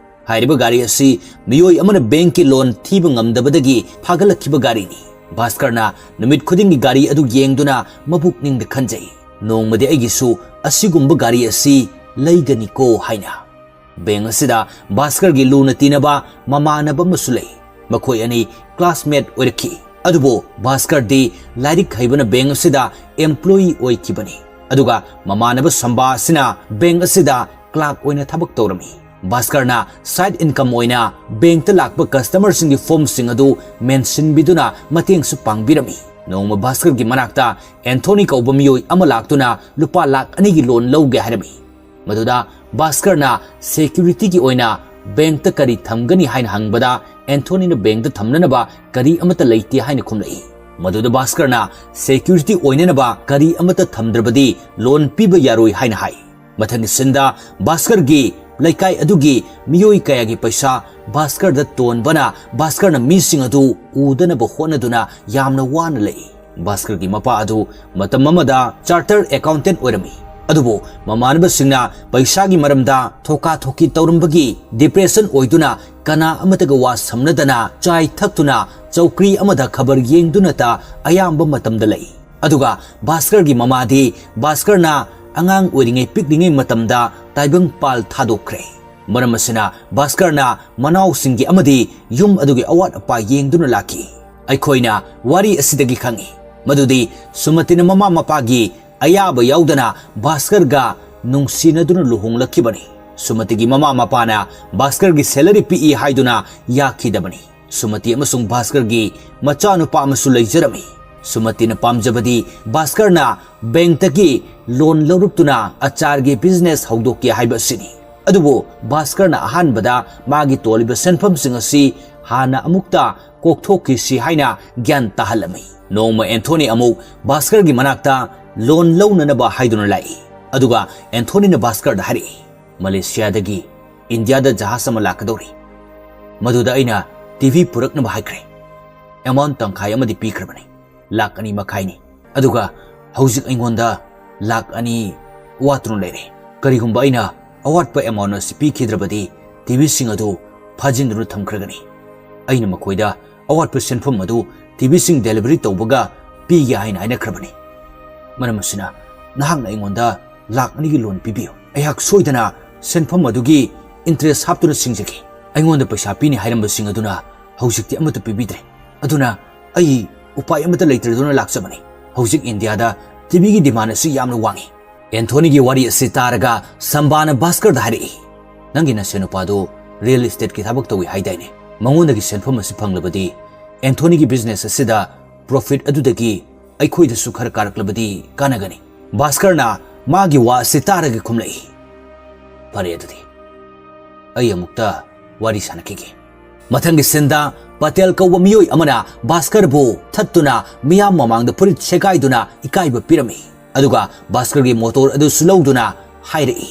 ꯍꯥꯏꯔꯤꯕ ꯒꯥꯔꯤ ꯑꯁꯤ ꯃꯤꯑꯣꯏ ꯑꯃꯅ bankꯀꯤ loan ꯊꯤꯕ ꯉꯝꯗꯕꯗꯒꯤ ꯐꯥꯒꯠꯂꯛꯈꯤꯕ ꯒꯥꯔꯤꯅꯤ꯫ ꯚꯥꯁꯀꯔꯅ ꯅꯨꯃꯤꯠ ꯈꯨꯗꯤꯡꯒꯤ ꯒꯥꯔꯤ ꯑꯗꯨ ꯌꯦꯡꯗꯨꯅ ꯃꯕꯨꯛꯅꯤꯡꯗ ꯈꯟꯖꯩ, "ꯅꯣꯡꯃꯗꯤ ꯑꯩꯒꯤꯁꯨ ꯑꯁꯤꯒꯨꯝꯕ ꯒꯥꯔꯤ ꯑꯁꯤ ꯂꯩꯒꯅꯤꯀꯣ" ꯍꯥꯏꯅ꯫ Bank ꯑꯁꯤꯗ ꯚꯥꯁꯀꯔꯒꯤ ꯂꯨꯅ ꯇꯤꯟꯅꯕ ꯃꯃꯥꯟꯅꯕ ꯑꯃꯁꯨ ꯂꯩ꯫ ꯃꯈꯣꯏ ꯑꯅꯤ classmate ꯑꯣꯏꯔꯛꯈꯤ꯫ ꯑꯗꯨꯕꯨ ꯚꯥꯁꯀꯔꯗꯤ ꯂꯥꯏꯔꯤꯛ ꯍꯩꯕꯅ bank ꯑꯁꯤꯗ employee ꯑꯣꯏꯈꯤꯕꯅꯤ꯫ ꯑꯗꯨꯒ ꯃꯃꯥꯟꯅꯕ ꯁꯝꯕꯥ ꯑꯁꯤꯅ bank ꯑꯁꯤꯗ clerk ꯑꯣꯏꯅ ꯊꯕꯛ ꯇꯧꯔꯝꯃꯤ꯫ ꯚꯥꯁꯀꯔꯅ side income ꯑꯣꯏꯅ bankꯇ ꯂꯥꯛꯄ customerꯁꯤꯡꯒꯤ formꯁꯤꯡ ꯑꯗꯨ ꯃꯦꯟꯁꯤꯟꯕꯤꯗꯨꯅ ꯃꯇꯦꯡꯁꯨ ꯄꯥꯡꯕꯤꯔꯝꯃꯤ꯫ ꯅꯣꯡꯃ ꯚꯥꯁꯀꯔꯒꯤ ꯃꯅꯥꯛꯇ ꯑꯦꯟꯊꯣꯅꯤ ꯀꯧꯕ ꯃꯤꯑꯣꯏ ꯑꯃ ꯂꯥꯛꯇꯨꯅ ꯂꯨꯄꯥ ꯂꯥꯈ ꯑꯅꯤꯒꯤ loan ꯂꯧꯒꯦ ꯍꯥꯏꯔꯝꯃꯤ꯫ ꯃꯗꯨꯗ ꯚꯥꯁꯀꯔꯅ securityꯒꯤ ꯑꯣꯏꯅ bankꯇ ꯀꯔꯤ ꯊꯝꯒꯅꯤ ꯍꯥꯏꯅ ꯍꯪꯕꯗ ꯑꯦꯟꯊꯣꯅꯤꯅ bankꯇ ꯊꯝꯅꯅꯕ ꯀꯔꯤ ꯑꯃꯠꯇ ꯂꯩꯇꯦ ꯍꯥꯏꯅ ꯈꯨꯝꯂꯛꯏ꯫ ꯃꯗꯨꯗ ꯚꯥꯁꯀꯔꯅ security ꯑꯣꯏꯅꯅꯕ ꯀꯔꯤ ꯑꯃꯠꯇ ꯊꯝꯗ꯭ꯔꯕꯗꯤ loan ꯄꯤꯕ ꯌꯥꯔꯣꯏ ꯍꯥꯏꯅ ꯍꯥꯏ꯫ ꯃꯊꯪꯒꯤ sceneꯗ ꯚꯥꯁꯀꯔꯒꯤ ꯂꯩꯀꯥꯏ ꯑꯗꯨꯒꯤ ꯃꯤꯑꯣꯏ ꯀꯌꯥꯒꯤ ꯄꯩꯁꯥ ꯚꯥꯁꯀꯔꯗ ꯇꯣꯟꯕꯅ ꯚꯥꯁꯀꯔꯅ ꯃꯤꯁꯤꯡ ꯑꯗꯨ ꯎꯗꯅꯕ ꯍꯣꯠꯅꯗꯨꯅ ꯌꯥꯝꯅ ꯋꯥꯅ ꯂꯩ꯫ ꯚꯥꯁꯀꯔꯒꯤ ꯃꯄꯥ ꯑꯗꯨ ꯃꯇꯝ ꯑꯃꯗ chartered accountant ꯑꯣꯏꯔꯝꯃꯤ꯫ ꯑꯗꯨꯕꯨ ꯃꯃꯥꯟꯅꯕꯁꯤꯡꯅ ꯄꯩꯁꯥꯒꯤ ꯃꯔꯝꯗ ꯊꯣꯀꯥ ꯊꯣꯀꯤ ꯇꯧꯔꯝꯕꯒꯤ depression ꯑꯣꯏꯗꯨꯅ ꯀꯅꯥ ꯑꯃꯠꯇꯒ ꯋꯥ ꯁꯝꯅꯗꯅ ꯆꯥꯏ ꯊꯛꯇꯨꯅ ꯆꯧꯀ꯭ꯔꯤ ꯑꯃꯗ ꯈꯕꯔ ꯌꯦꯡꯗꯨꯅꯇ ꯑꯌꯥꯝꯕ ꯃꯇꯝꯗ ꯂꯩ꯫ ꯑꯗꯨꯒ ꯚꯥꯁꯀꯔꯒꯤ ꯃꯃꯥꯗꯤ ꯚꯥꯁꯀꯔꯅ ꯑꯉꯥꯡ ꯑꯣꯏꯔꯤꯉꯩ ꯄꯤꯛꯂꯤꯉꯩ ꯃꯇꯝꯗ ꯇꯥꯏꯕꯪ ꯄꯥꯜ ꯊꯥꯗꯣꯛꯈ꯭ꯔꯦ꯫ ꯃꯔꯝ ꯑꯁꯤꯅ ꯚꯥꯁꯀꯔꯅ ꯃꯅꯥꯎꯁꯤꯡꯒꯤ ꯑꯃꯗꯤ ꯌꯨꯝ ꯑꯗꯨꯒꯤ ꯑꯋꯥꯠ ꯑꯄꯥ ꯌꯦꯡꯗꯨꯅ ꯂꯥꯛꯈꯤ꯫ ꯑꯩꯈꯣꯏꯅ ꯋꯥꯔꯤ ꯑꯁꯤꯗꯒꯤ ꯈꯪꯉꯤ ꯃꯗꯨꯗꯤ ꯁꯨꯃꯇꯤꯅ ꯃꯃꯥ ꯃꯄꯥꯒꯤ ꯑꯌꯥꯕ ꯌꯥꯎꯗꯅ ꯚꯥꯁꯀꯔꯒ ꯅꯨꯡꯁꯤꯅꯗꯨꯅ ꯂꯨꯍꯣꯡꯂꯛꯈꯤꯕꯅꯤ꯫ ꯁꯨꯃꯇꯤꯒꯤ ꯃꯃꯥ ꯃꯄꯥꯅ ꯚꯥꯁꯀꯔꯒꯤ salary ꯄꯤꯛꯏ ꯍꯥꯏꯗꯨꯅ ꯌꯥꯈꯤꯗꯕꯅꯤ꯫ ꯁꯨꯃꯇꯤ ꯑꯃꯁꯨꯡ ꯚꯥꯁꯀꯔꯒꯤ ꯃꯆꯥꯅꯨꯄꯥ ꯑꯃꯁꯨ ꯂꯩꯖꯔꯝꯃꯤ꯫ ꯁꯨꯃꯇꯤꯅ ꯄꯥꯝꯖꯕꯗꯤ ꯚꯥꯁꯀꯔꯅ ꯕꯦꯡꯛꯇꯒꯤ ꯂꯣꯟ ꯂꯧꯔꯛꯇꯨꯅ ꯑꯆꯥꯔꯒꯤ ꯕꯤꯖꯤꯅꯦꯁ ꯍꯧꯗꯣꯛꯀꯦ ꯍꯥꯏꯕ ꯑꯁꯤꯅꯤ꯫ ꯑꯗꯨꯕꯨ ꯚꯥꯁꯀꯔꯅ ꯑꯍꯥꯟꯕꯗ ꯃꯥꯒꯤ ꯇꯣꯜꯂꯤꯕ ꯁꯦꯟꯐꯝꯁꯤꯡ ꯑꯁꯤ ꯍꯥꯟꯅ ꯑꯃꯨꯛꯇ ꯀꯣꯛꯊꯣꯛꯈꯤꯁꯤ ꯍꯥꯏꯅ ꯒ꯭ꯌꯥꯟ ꯇꯥꯍꯜꯂꯝꯃꯤ꯫ ꯅꯣꯡꯃ ꯑꯦꯟꯊꯣꯅꯤ ꯑꯃꯨꯛ ꯚꯥꯁꯀꯔꯒꯤ ꯃꯅꯥꯛꯇ ꯂꯣꯟ ꯂꯧꯅꯅꯕ ꯍꯥꯏꯗꯨꯅ ꯂꯥꯛꯏ꯫ ꯑꯗꯨꯒ ꯑꯦꯟꯊꯣꯅꯤꯅ ꯚꯥꯁꯀꯔꯗ ꯍꯥꯏꯔꯛꯏ, "ꯃꯂꯦꯁꯤꯌꯥꯗꯒꯤ ꯏꯟꯗꯤꯌꯥꯗ ꯖꯍꯥꯖ ꯑꯃ ꯂꯥꯛꯀꯗꯧꯔꯤ꯫ ꯃꯗꯨꯗ ꯑꯩꯅ ꯇꯤꯚꯤ ꯄꯨꯔꯛꯅꯕ ꯍꯥꯏꯈ꯭ꯔꯦ꯫ ꯑꯦꯃꯥꯎꯟ ꯇꯪꯈꯥꯏ ꯑꯃꯗꯤ ꯄꯤꯈ꯭ꯔꯕꯅꯤ, ꯂꯥꯛ ꯑꯅꯤ ꯃꯈꯥꯏꯅꯤ꯫ ꯑꯗꯨꯒ ꯍꯧꯖꯤꯛ ꯑꯩꯉꯣꯟꯗ ꯂꯥꯛ ꯑꯅꯤ ꯋꯥꯠꯇꯨꯅ ꯂꯩꯔꯦ꯫ ꯀꯔꯤꯒꯨꯝꯕ ꯑꯩꯅ ꯑꯋꯥꯠꯄ ꯑꯦꯃꯥꯎꯟ ꯑꯁꯤ ꯄꯤꯈꯤꯗ꯭ꯔꯕꯗꯤ ꯇꯤꯚꯤꯁꯤꯡ ꯑꯗꯨ ꯐꯥꯖꯤꯟꯗꯨꯅ ꯊꯝꯈ꯭ꯔꯒꯅꯤ꯫ ꯑꯩꯅ ꯃꯈꯣꯏꯗ ꯑꯋꯥꯠꯄ ꯁꯦꯟꯐꯝ ꯑꯗꯨ ꯇꯤꯚꯤꯁꯤꯡ ꯗꯦꯂꯤꯚꯔꯤ ꯇꯧꯕꯒ ꯄꯤꯒꯦ ꯍꯥꯏꯅ ꯍꯥꯏꯅꯈ꯭ꯔꯕꯅꯤ꯫ ꯃꯔꯝ ꯑꯁꯤꯅ ꯅꯍꯥꯛꯅ ꯑꯩꯉꯣꯟꯗ ꯂꯥꯛ ꯑꯅꯤꯒꯤ ꯂꯣꯟ ꯄꯤꯕꯤꯌꯨ꯫ ꯑꯩꯍꯥꯛ ꯁꯣꯏꯗꯅ ꯁꯦꯟꯐꯝ ꯑꯗꯨꯒꯤ ꯏꯟꯇꯔꯦꯁ ꯍꯥꯞꯇꯨꯅ ꯁꯤꯡꯖꯒꯦ꯫ ꯑꯩꯉꯣꯟꯗ ꯄꯩꯁꯥ ꯄꯤꯅꯤ ꯍꯥꯏꯔꯝꯕꯁꯤꯡ ꯑꯗꯨꯅ ꯍꯧꯖꯤꯛꯇꯤ ꯑꯃꯠꯇ ꯄꯤꯕꯤꯗ꯭ꯔꯦ꯫ ꯑꯗꯨꯅ ꯑꯩ ꯎꯄꯥꯏ ꯑꯃꯠꯇ ꯂꯩꯇ꯭ꯔꯗꯨꯅ ꯂꯥꯛꯆꯕꯅꯤ꯫ ꯍꯧꯖꯤꯛ ꯏꯟꯗꯤꯌꯥꯗ ꯇꯤꯚꯤꯒꯤ ꯗꯤꯃꯥꯟ ꯑꯁꯤ ꯌꯥꯝꯅ ꯋꯥꯡꯏ꯫" ꯑꯦꯟꯊꯣꯅꯤꯒꯤ ꯋꯥꯔꯤ ꯑꯁꯤ ꯇꯥꯔꯒ ꯁꯝꯕꯥꯅ ꯚꯥꯁꯀꯔꯗ ꯍꯥꯏꯔꯛꯏ, "ꯅꯪꯒꯤ ꯅꯁꯦꯟ ꯅꯨꯄꯥꯗꯨ ꯔꯤꯌꯦꯜ ꯏꯁꯇꯦꯠꯀꯤ ꯊꯕꯛ ꯇꯧꯏ ꯍꯥꯏꯗꯥꯏꯅꯦ? ꯃꯉꯣꯟꯗꯒꯤ ꯁꯦꯟꯐꯝ ꯑꯁꯤ ꯐꯪꯂꯕꯗꯤ ꯑꯦꯟꯊꯣꯅꯤꯒꯤ ꯕꯤꯖꯤꯅꯦꯁ ꯑꯁꯤꯗ ꯄ꯭ꯔꯣꯐꯤꯠ ꯑꯗꯨꯗꯒꯤ ꯑꯩꯈꯣꯏꯗꯁꯨ ꯈꯔ ꯀꯥꯔꯛꯂꯕꯗꯤ ꯀꯥꯟꯅꯒꯅꯤ꯫" ꯚꯥꯁꯀꯔꯅ ꯃꯥꯒꯤ ꯋꯥ ꯑꯁꯤ ꯇꯥꯔꯒ ꯈꯨꯝꯂꯛꯏ, "ꯐꯔꯦ ꯑꯗꯨꯗꯤ, ꯑꯩ ꯑꯃꯨꯛꯇ ꯋꯥꯔꯤ ꯁꯥꯟꯅꯈꯤꯒꯦ꯫" ꯃꯊꯪꯒꯤ ꯁꯤꯟꯗ ꯄꯇꯦꯜ ꯀꯧꯕ ꯃꯤꯑꯣꯏ ꯑꯃꯅ ꯚꯥꯁꯀꯔꯕꯨ ꯊꯠꯇꯨꯅ ꯃꯤꯌꯥꯝ ꯃꯃꯥꯡꯗ ꯐꯨꯔꯤꯠ ꯁꯦꯒꯥꯏꯗꯨꯅ ꯏꯀꯥꯏꯕ ꯄꯤꯔꯝꯃꯤ꯫ ꯑꯗꯨꯒ ꯚꯥꯁꯀꯔꯒꯤ ꯃꯣꯇꯣꯔ ꯑꯗꯨꯁꯨ ꯂꯧꯗꯨꯅ ꯍꯥꯏꯔꯛꯏ,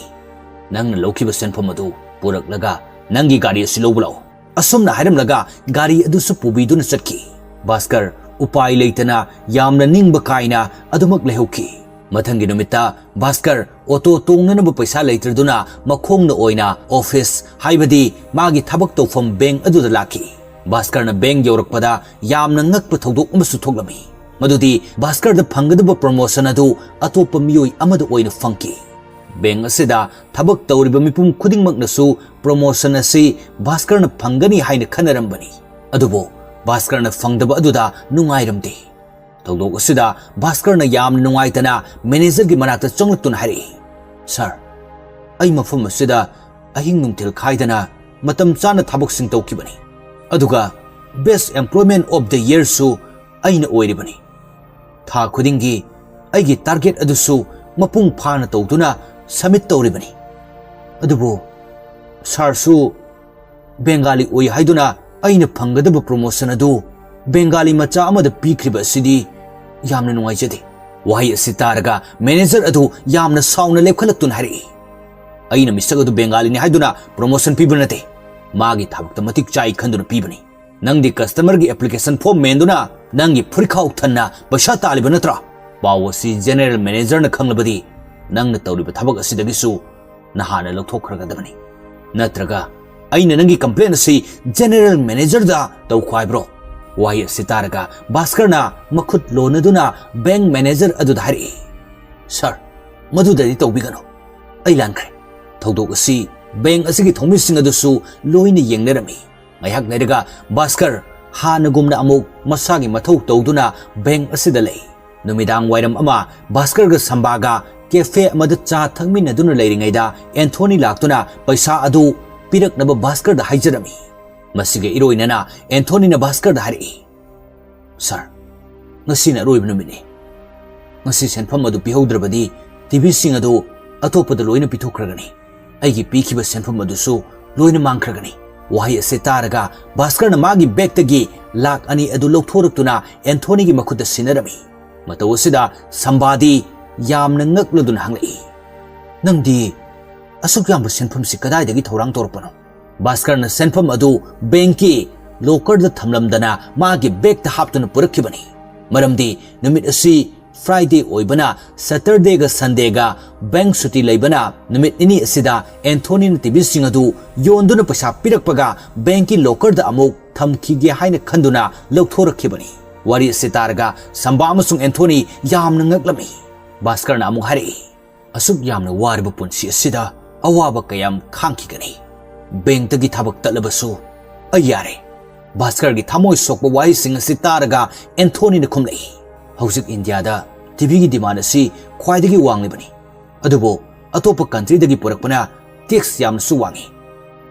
"ꯅꯪꯅ ꯂꯧꯈꯤꯕ ꯁꯦꯟꯐꯝ ꯑꯗꯨ ꯄꯨꯔꯛꯂꯒ ꯅꯪꯒꯤ ꯒꯥꯔꯤ ꯑꯁꯤ ꯂꯧꯕ ꯂꯥꯛꯎ꯫" ꯑꯁꯨꯝꯅ ꯍꯥꯏꯔꯝꯂꯒ ꯒꯥꯔꯤ ꯑꯗꯨꯁꯨ ꯄꯨꯕꯤꯗꯨꯅ ꯆꯠꯈꯤ꯫ ꯚꯥꯁꯀꯔ ꯎꯄꯥꯏ ꯂꯩꯇꯅ ꯌꯥꯝꯅ ꯅꯤꯡꯕ ꯀꯥꯏꯅ ꯑꯗꯨꯃꯛ ꯂꯩꯍꯧꯈꯤ꯫ ꯃꯊꯪꯒꯤ ꯅꯨꯃꯤꯠꯇ ꯚꯥꯁꯀꯔ ꯑꯣꯇꯣ ꯇꯣꯡꯅꯅꯕ ꯄꯩꯁꯥ ꯂꯩꯇ꯭ꯔꯗꯨꯅ ꯃꯈꯣꯡꯅ ꯑꯣꯏꯅ ꯑꯣꯐꯤꯁ, ꯍꯥꯏꯕꯗꯤ ꯃꯥꯒꯤ ꯊꯕꯛ ꯇꯧꯐꯝ ꯕꯦꯡꯛ ꯑꯗꯨꯗ ꯂꯥꯛꯈꯤ꯫ ꯚꯥꯁꯀꯔꯅ ꯕꯦꯡꯛ ꯌꯧꯔꯛꯄꯗ ꯌꯥꯝꯅ ꯉꯛꯄ ꯊꯧꯗꯣꯛ ꯑꯃꯁꯨ ꯊꯣꯛꯂꯝꯃꯤ꯫ ꯃꯗꯨꯗꯤ ꯚꯥꯁꯀꯔꯗ ꯐꯪꯒꯗꯕ ꯄ꯭ꯔꯣꯃꯣꯁꯟ ꯑꯗꯨ ꯑꯇꯣꯞꯄ ꯃꯤꯑꯣꯏ ꯑꯃꯗ ꯑꯣꯏꯅ ꯐꯪꯈꯤ꯫ ꯕꯦꯡꯛ ꯑꯁꯤꯗ ꯊꯕꯛ ꯇꯧꯔꯤꯕ ꯃꯤꯄꯨꯝ ꯈꯨꯗꯤꯡꯃꯛꯅꯁꯨ ꯄ꯭ꯔꯣꯃꯣꯁꯟ ꯑꯁꯤ ꯚꯥꯁꯀꯔꯅ ꯐꯪꯒꯅꯤ ꯍꯥꯏꯅ ꯈꯟꯅꯔꯝꯕꯅꯤ꯫ ꯑꯗꯨꯕꯨ ꯚꯥꯁꯀꯔꯅ ꯐꯪꯗꯕ ꯑꯗꯨꯗ ꯅꯨꯡꯉꯥꯏꯔꯝꯗꯦ꯫ ꯊꯧꯗꯣꯛ ꯑꯁꯤꯗ ꯚꯥꯁꯀꯔꯅ ꯌꯥꯝꯅ ꯅꯨꯡꯉꯥꯏꯇꯅ ꯃꯦꯅꯦꯖꯔꯒꯤ ꯃꯅꯥꯛꯇ ꯆꯪꯂꯛꯇꯨꯅ ꯍꯥꯏꯔꯛꯏ, "ꯁꯥꯔ, ꯑꯩ ꯃꯐꯝ ꯑꯁꯤꯗ ꯑꯍꯤꯡ ꯅꯨꯡꯊꯤꯜ ꯈꯥꯏꯗꯅ ꯃꯇꯝ ꯆꯥꯅ ꯊꯕꯛꯁꯤꯡ ꯇꯧꯈꯤꯕꯅꯤ꯫ ꯑꯗꯨꯒ Best Employment of the Yearꯁꯨ ꯑꯩꯅ ꯑꯣꯏꯔꯤꯕꯅꯤ꯫ ꯊꯥ ꯈꯨꯗꯤꯡꯒꯤ ꯑꯩꯒꯤ target ꯑꯗꯨꯁꯨ ꯃꯄꯨꯡ ꯐꯥꯅ ꯇꯧꯗꯨꯅ submit ꯇꯧꯔꯤꯕꯅꯤ꯫ ꯑꯗꯨꯕꯨ sirꯁꯨ ꯕꯦꯡꯒꯥꯂꯤ ꯑꯣꯏ ꯍꯥꯏꯗꯨꯅ ꯑꯩꯅ ꯐꯪꯒꯗꯕ promotion ꯑꯗꯨ ꯕꯦꯡꯒꯥꯂꯤ ꯃꯆꯥ ꯑꯃꯗ ꯄꯤꯈ꯭ꯔꯤꯕ ꯑꯁꯤꯗꯤ ꯌꯥꯝꯅ ꯅꯨꯡꯉꯥꯏꯖꯗꯦ꯫ ꯋꯥꯍꯩ ꯑꯁꯤ ꯇꯥꯔꯒ manager ꯑꯗꯨ ꯌꯥꯝꯅ ꯁꯥꯎꯅ ꯂꯦꯞꯈꯠꯂꯛꯇꯨꯅ ꯍꯥꯏꯔꯛꯏ, "ꯑꯩꯅ ꯃꯤꯁꯛ ꯑꯗꯨ ꯕꯦꯡꯒꯥꯂꯤꯅꯤ ꯍꯥꯏꯗꯨꯅ promotion ꯄꯤꯕ ꯅꯠꯇꯦ꯫ ꯃꯥꯒꯤ ꯊꯕꯛꯇ ꯃꯇꯤꯛ ꯆꯥꯏ ꯈꯟꯗꯨꯅ ꯄꯤꯕꯅꯤ꯫ ꯅꯪꯗꯤ customerꯒꯤ application form ꯃꯦꯟꯗꯨꯅ ꯅꯪꯒꯤ ꯐꯨꯔꯤꯠꯈꯥꯎ ꯊꯟꯅ ꯄꯩꯁꯥ ꯇꯥꯜꯂꯤꯕ ꯅꯠꯇ꯭ꯔꯥ? ꯄꯥꯎ ꯑꯁꯤ general managerꯅ ꯈꯪꯂꯕꯗꯤ ꯅꯪꯅ ꯇꯧꯔꯤꯕ ꯊꯕꯛ ꯑꯁꯤꯗꯒꯤꯁꯨ ꯅꯍꯥꯟꯅ ꯂꯧꯊꯣꯛꯈ꯭ꯔꯒꯗꯕꯅꯤ꯫ ꯅꯠꯇ꯭ꯔꯒ ꯑꯩꯅ ꯅꯪꯒꯤ complaint ꯑꯁꯤ general managerꯗ ꯇꯧꯈꯣ ꯍꯥꯏꯕ꯭ꯔꯣ?" ꯋꯥꯍꯩ ꯑꯁꯤ ꯇꯥꯔꯒ ꯚꯥꯁꯀꯔꯅ ꯃꯈꯨꯠ ꯂꯣꯟꯅꯗꯨꯅ bank manager ꯑꯗꯨꯗ ꯍꯥꯏꯔꯛꯏ, "Sir, ꯃꯗꯨꯗꯗꯤ ꯇꯧꯕꯤꯒꯅꯨ꯫ ꯑꯩ ꯂꯥꯟꯈ꯭ꯔꯦ꯫" ꯊꯧꯗꯣꯛ ꯑꯁꯤ bank ꯑꯁꯤꯒꯤ ꯊꯧꯃꯤꯁꯤꯡ ꯑꯗꯨꯁꯨ ꯂꯣꯏꯅ ꯌꯦꯡꯅꯔꯝꯃꯤ꯫ ꯉꯥꯏꯍꯥꯛ ꯂꯩꯔꯒ ꯚꯥꯁꯀꯔ ꯍꯥꯟꯅꯒꯨꯝꯅ ꯑꯃꯨꯛ ꯃꯁꯥꯒꯤ ꯃꯊꯧ ꯇꯧꯗꯨꯅ bank ꯑꯁꯤꯗ ꯂꯩ꯫ ꯅꯨꯃꯤꯗꯥꯡ ꯋꯥꯏꯔꯝ ꯑꯃ ꯚꯥꯁꯀꯔꯒ ꯁꯝꯕꯥꯒ cafe ꯑꯃꯗ ꯆꯥ ꯊꯛꯃꯤꯟꯅꯗꯨꯅ ꯂꯩꯔꯤꯉꯩꯗ ꯑꯦꯟꯊꯣꯅꯤ ꯂꯥꯛꯇꯨꯅ ꯄꯩꯁꯥ ꯑꯗꯨ ꯄꯤꯔꯛꯅꯕ ꯚꯥꯁꯀꯔꯗ ꯍꯥꯏꯖꯔꯝꯃꯤ꯫ ꯃꯁꯤꯒ ꯏꯔꯣꯏꯅꯅ ꯑꯦꯟꯊꯣꯅꯤꯅ ꯚꯥꯁꯀꯔꯗ ꯍꯥꯏꯔꯛꯏ, "Sir, ꯉꯁꯤꯅ ꯑꯔꯣꯏꯕ ꯅꯨꯃꯤꯠꯅꯤ꯫ ꯉꯁꯤ ꯁꯦꯟꯐꯝ ꯑꯗꯨ ꯄꯤꯍꯧꯗ꯭ꯔꯕꯗꯤ TVꯁꯤꯡ ꯑꯗꯨ ꯑꯇꯣꯞꯄꯗ ꯂꯣꯏꯅ ꯄꯤꯊꯣꯛꯈ꯭ꯔꯒꯅꯤ꯫ ꯑꯩꯒꯤ ꯄꯤꯈꯤꯕ ꯁꯦꯟꯐꯝ ꯑꯗꯨꯁꯨ ꯂꯣꯏꯅ ꯃꯥꯡꯈ꯭ꯔꯒꯅꯤ꯫" ꯋꯥꯍꯩ ꯑꯁꯤ ꯇꯥꯔꯒ ꯚꯥꯁꯀꯔꯅ ꯃꯥꯒꯤ bagꯇꯒꯤ ꯂꯥꯈ ꯑꯅꯤ ꯑꯗꯨ ꯂꯧꯊꯣꯔꯛꯇꯨꯅ ꯑꯦꯟꯊꯣꯅꯤꯒꯤ ꯃꯈꯨꯠꯇ ꯁꯤꯟꯅꯔꯝꯃꯤ꯫ ꯃꯇꯧ ꯑꯁꯤꯗ ꯁꯝꯕꯥꯗꯤ ꯌꯥꯝꯅ ꯉꯛꯂꯗꯨꯅ ꯍꯪꯂꯛꯏ, "ꯅꯪꯗꯤ ꯑꯁꯨꯛ ꯌꯥꯝꯕ ꯁꯦꯟꯐꯝꯁꯤ ꯀꯗꯥꯏꯗꯒꯤ ꯊꯧꯔꯥꯡ ꯇꯧꯔꯛꯄꯅꯣ?" ꯚꯥꯁꯀꯔꯅ ꯁꯦꯟꯐꯝ ꯑꯗꯨ bankꯀꯤ lockerꯗ ꯊꯝꯂꯝꯗꯅ ꯃꯥꯒꯤ bagꯇ ꯍꯥꯞꯇꯨꯅ ꯄꯨꯔꯛꯈꯤꯕꯅꯤ꯫ ꯃꯔꯝꯗꯤ ꯅꯨꯃꯤꯠ ꯑꯁꯤ Friday ꯑꯣꯏꯕꯅ Saturdayꯒ Sundayꯒ bank ꯁꯨꯇꯤ ꯂꯩꯕꯅ ꯅꯨꯃꯤꯠ ꯅꯤꯅꯤ ꯑꯁꯤꯗ ꯑꯦꯟꯊꯣꯅꯤꯅ TVꯁꯤꯡ ꯑꯗꯨ ꯌꯣꯟꯗꯨꯅ ꯄꯩꯁꯥ ꯄꯤꯔꯛꯄꯒ bankꯀꯤ lockerꯗ ꯑꯃꯨꯛ ꯊꯝꯈꯤꯒꯦ ꯍꯥꯏꯅ ꯈꯟꯗꯨꯅ ꯂꯧꯊꯣꯔꯛꯈꯤꯕꯅꯤ꯫ ꯋꯥꯔꯤ ꯑꯁꯤ ꯇꯥꯔꯒ ꯁꯝꯕꯥ ꯑꯃꯁꯨꯡ ꯑꯦꯟꯊꯣꯅꯤ ꯌꯥꯝꯅ ꯉꯛꯂꯝꯃꯤ꯫ ꯚꯥꯁꯀꯔꯅ ꯑꯃꯨꯛ ꯍꯥꯏꯔꯛꯏ, "ꯑꯁꯨꯛ ꯌꯥꯝꯅ ꯋꯥꯔꯕ ꯄꯨꯟꯁꯤ ꯑꯁꯤꯗ ꯑꯋꯥꯕ ꯀꯌꯥꯝ ꯈꯥꯡꯈꯤꯒꯅꯤ? Bankꯇꯒꯤ ꯊꯕꯛ ꯇꯠꯂꯕꯁꯨ ꯑꯩ ꯌꯥꯔꯦ꯫" ꯚꯥꯁꯀꯔꯒꯤ ꯊꯃꯣꯏ ꯁꯣꯛꯄ ꯋꯥꯍꯩꯁꯤꯡ ꯑꯁꯤ ꯇꯥꯔꯒ ꯑꯦꯟꯊꯣꯅꯤꯅ ꯈꯨꯝꯂꯛꯏ, "ꯍꯧꯖꯤꯛ ꯏꯟꯗꯤꯌꯥꯗ TVꯒꯤ demand ꯑꯁꯤ ꯈ꯭ꯋꯥꯏꯗꯒꯤ ꯋꯥꯡꯂꯤꯕꯅꯤ, ꯑꯗꯨꯕꯨ ꯑꯇꯣꯞꯄ countryꯗꯒꯤ ꯄꯨꯔꯛꯄꯅ tax ꯌꯥꯝꯅꯁꯨ ꯋꯥꯡꯏ꯫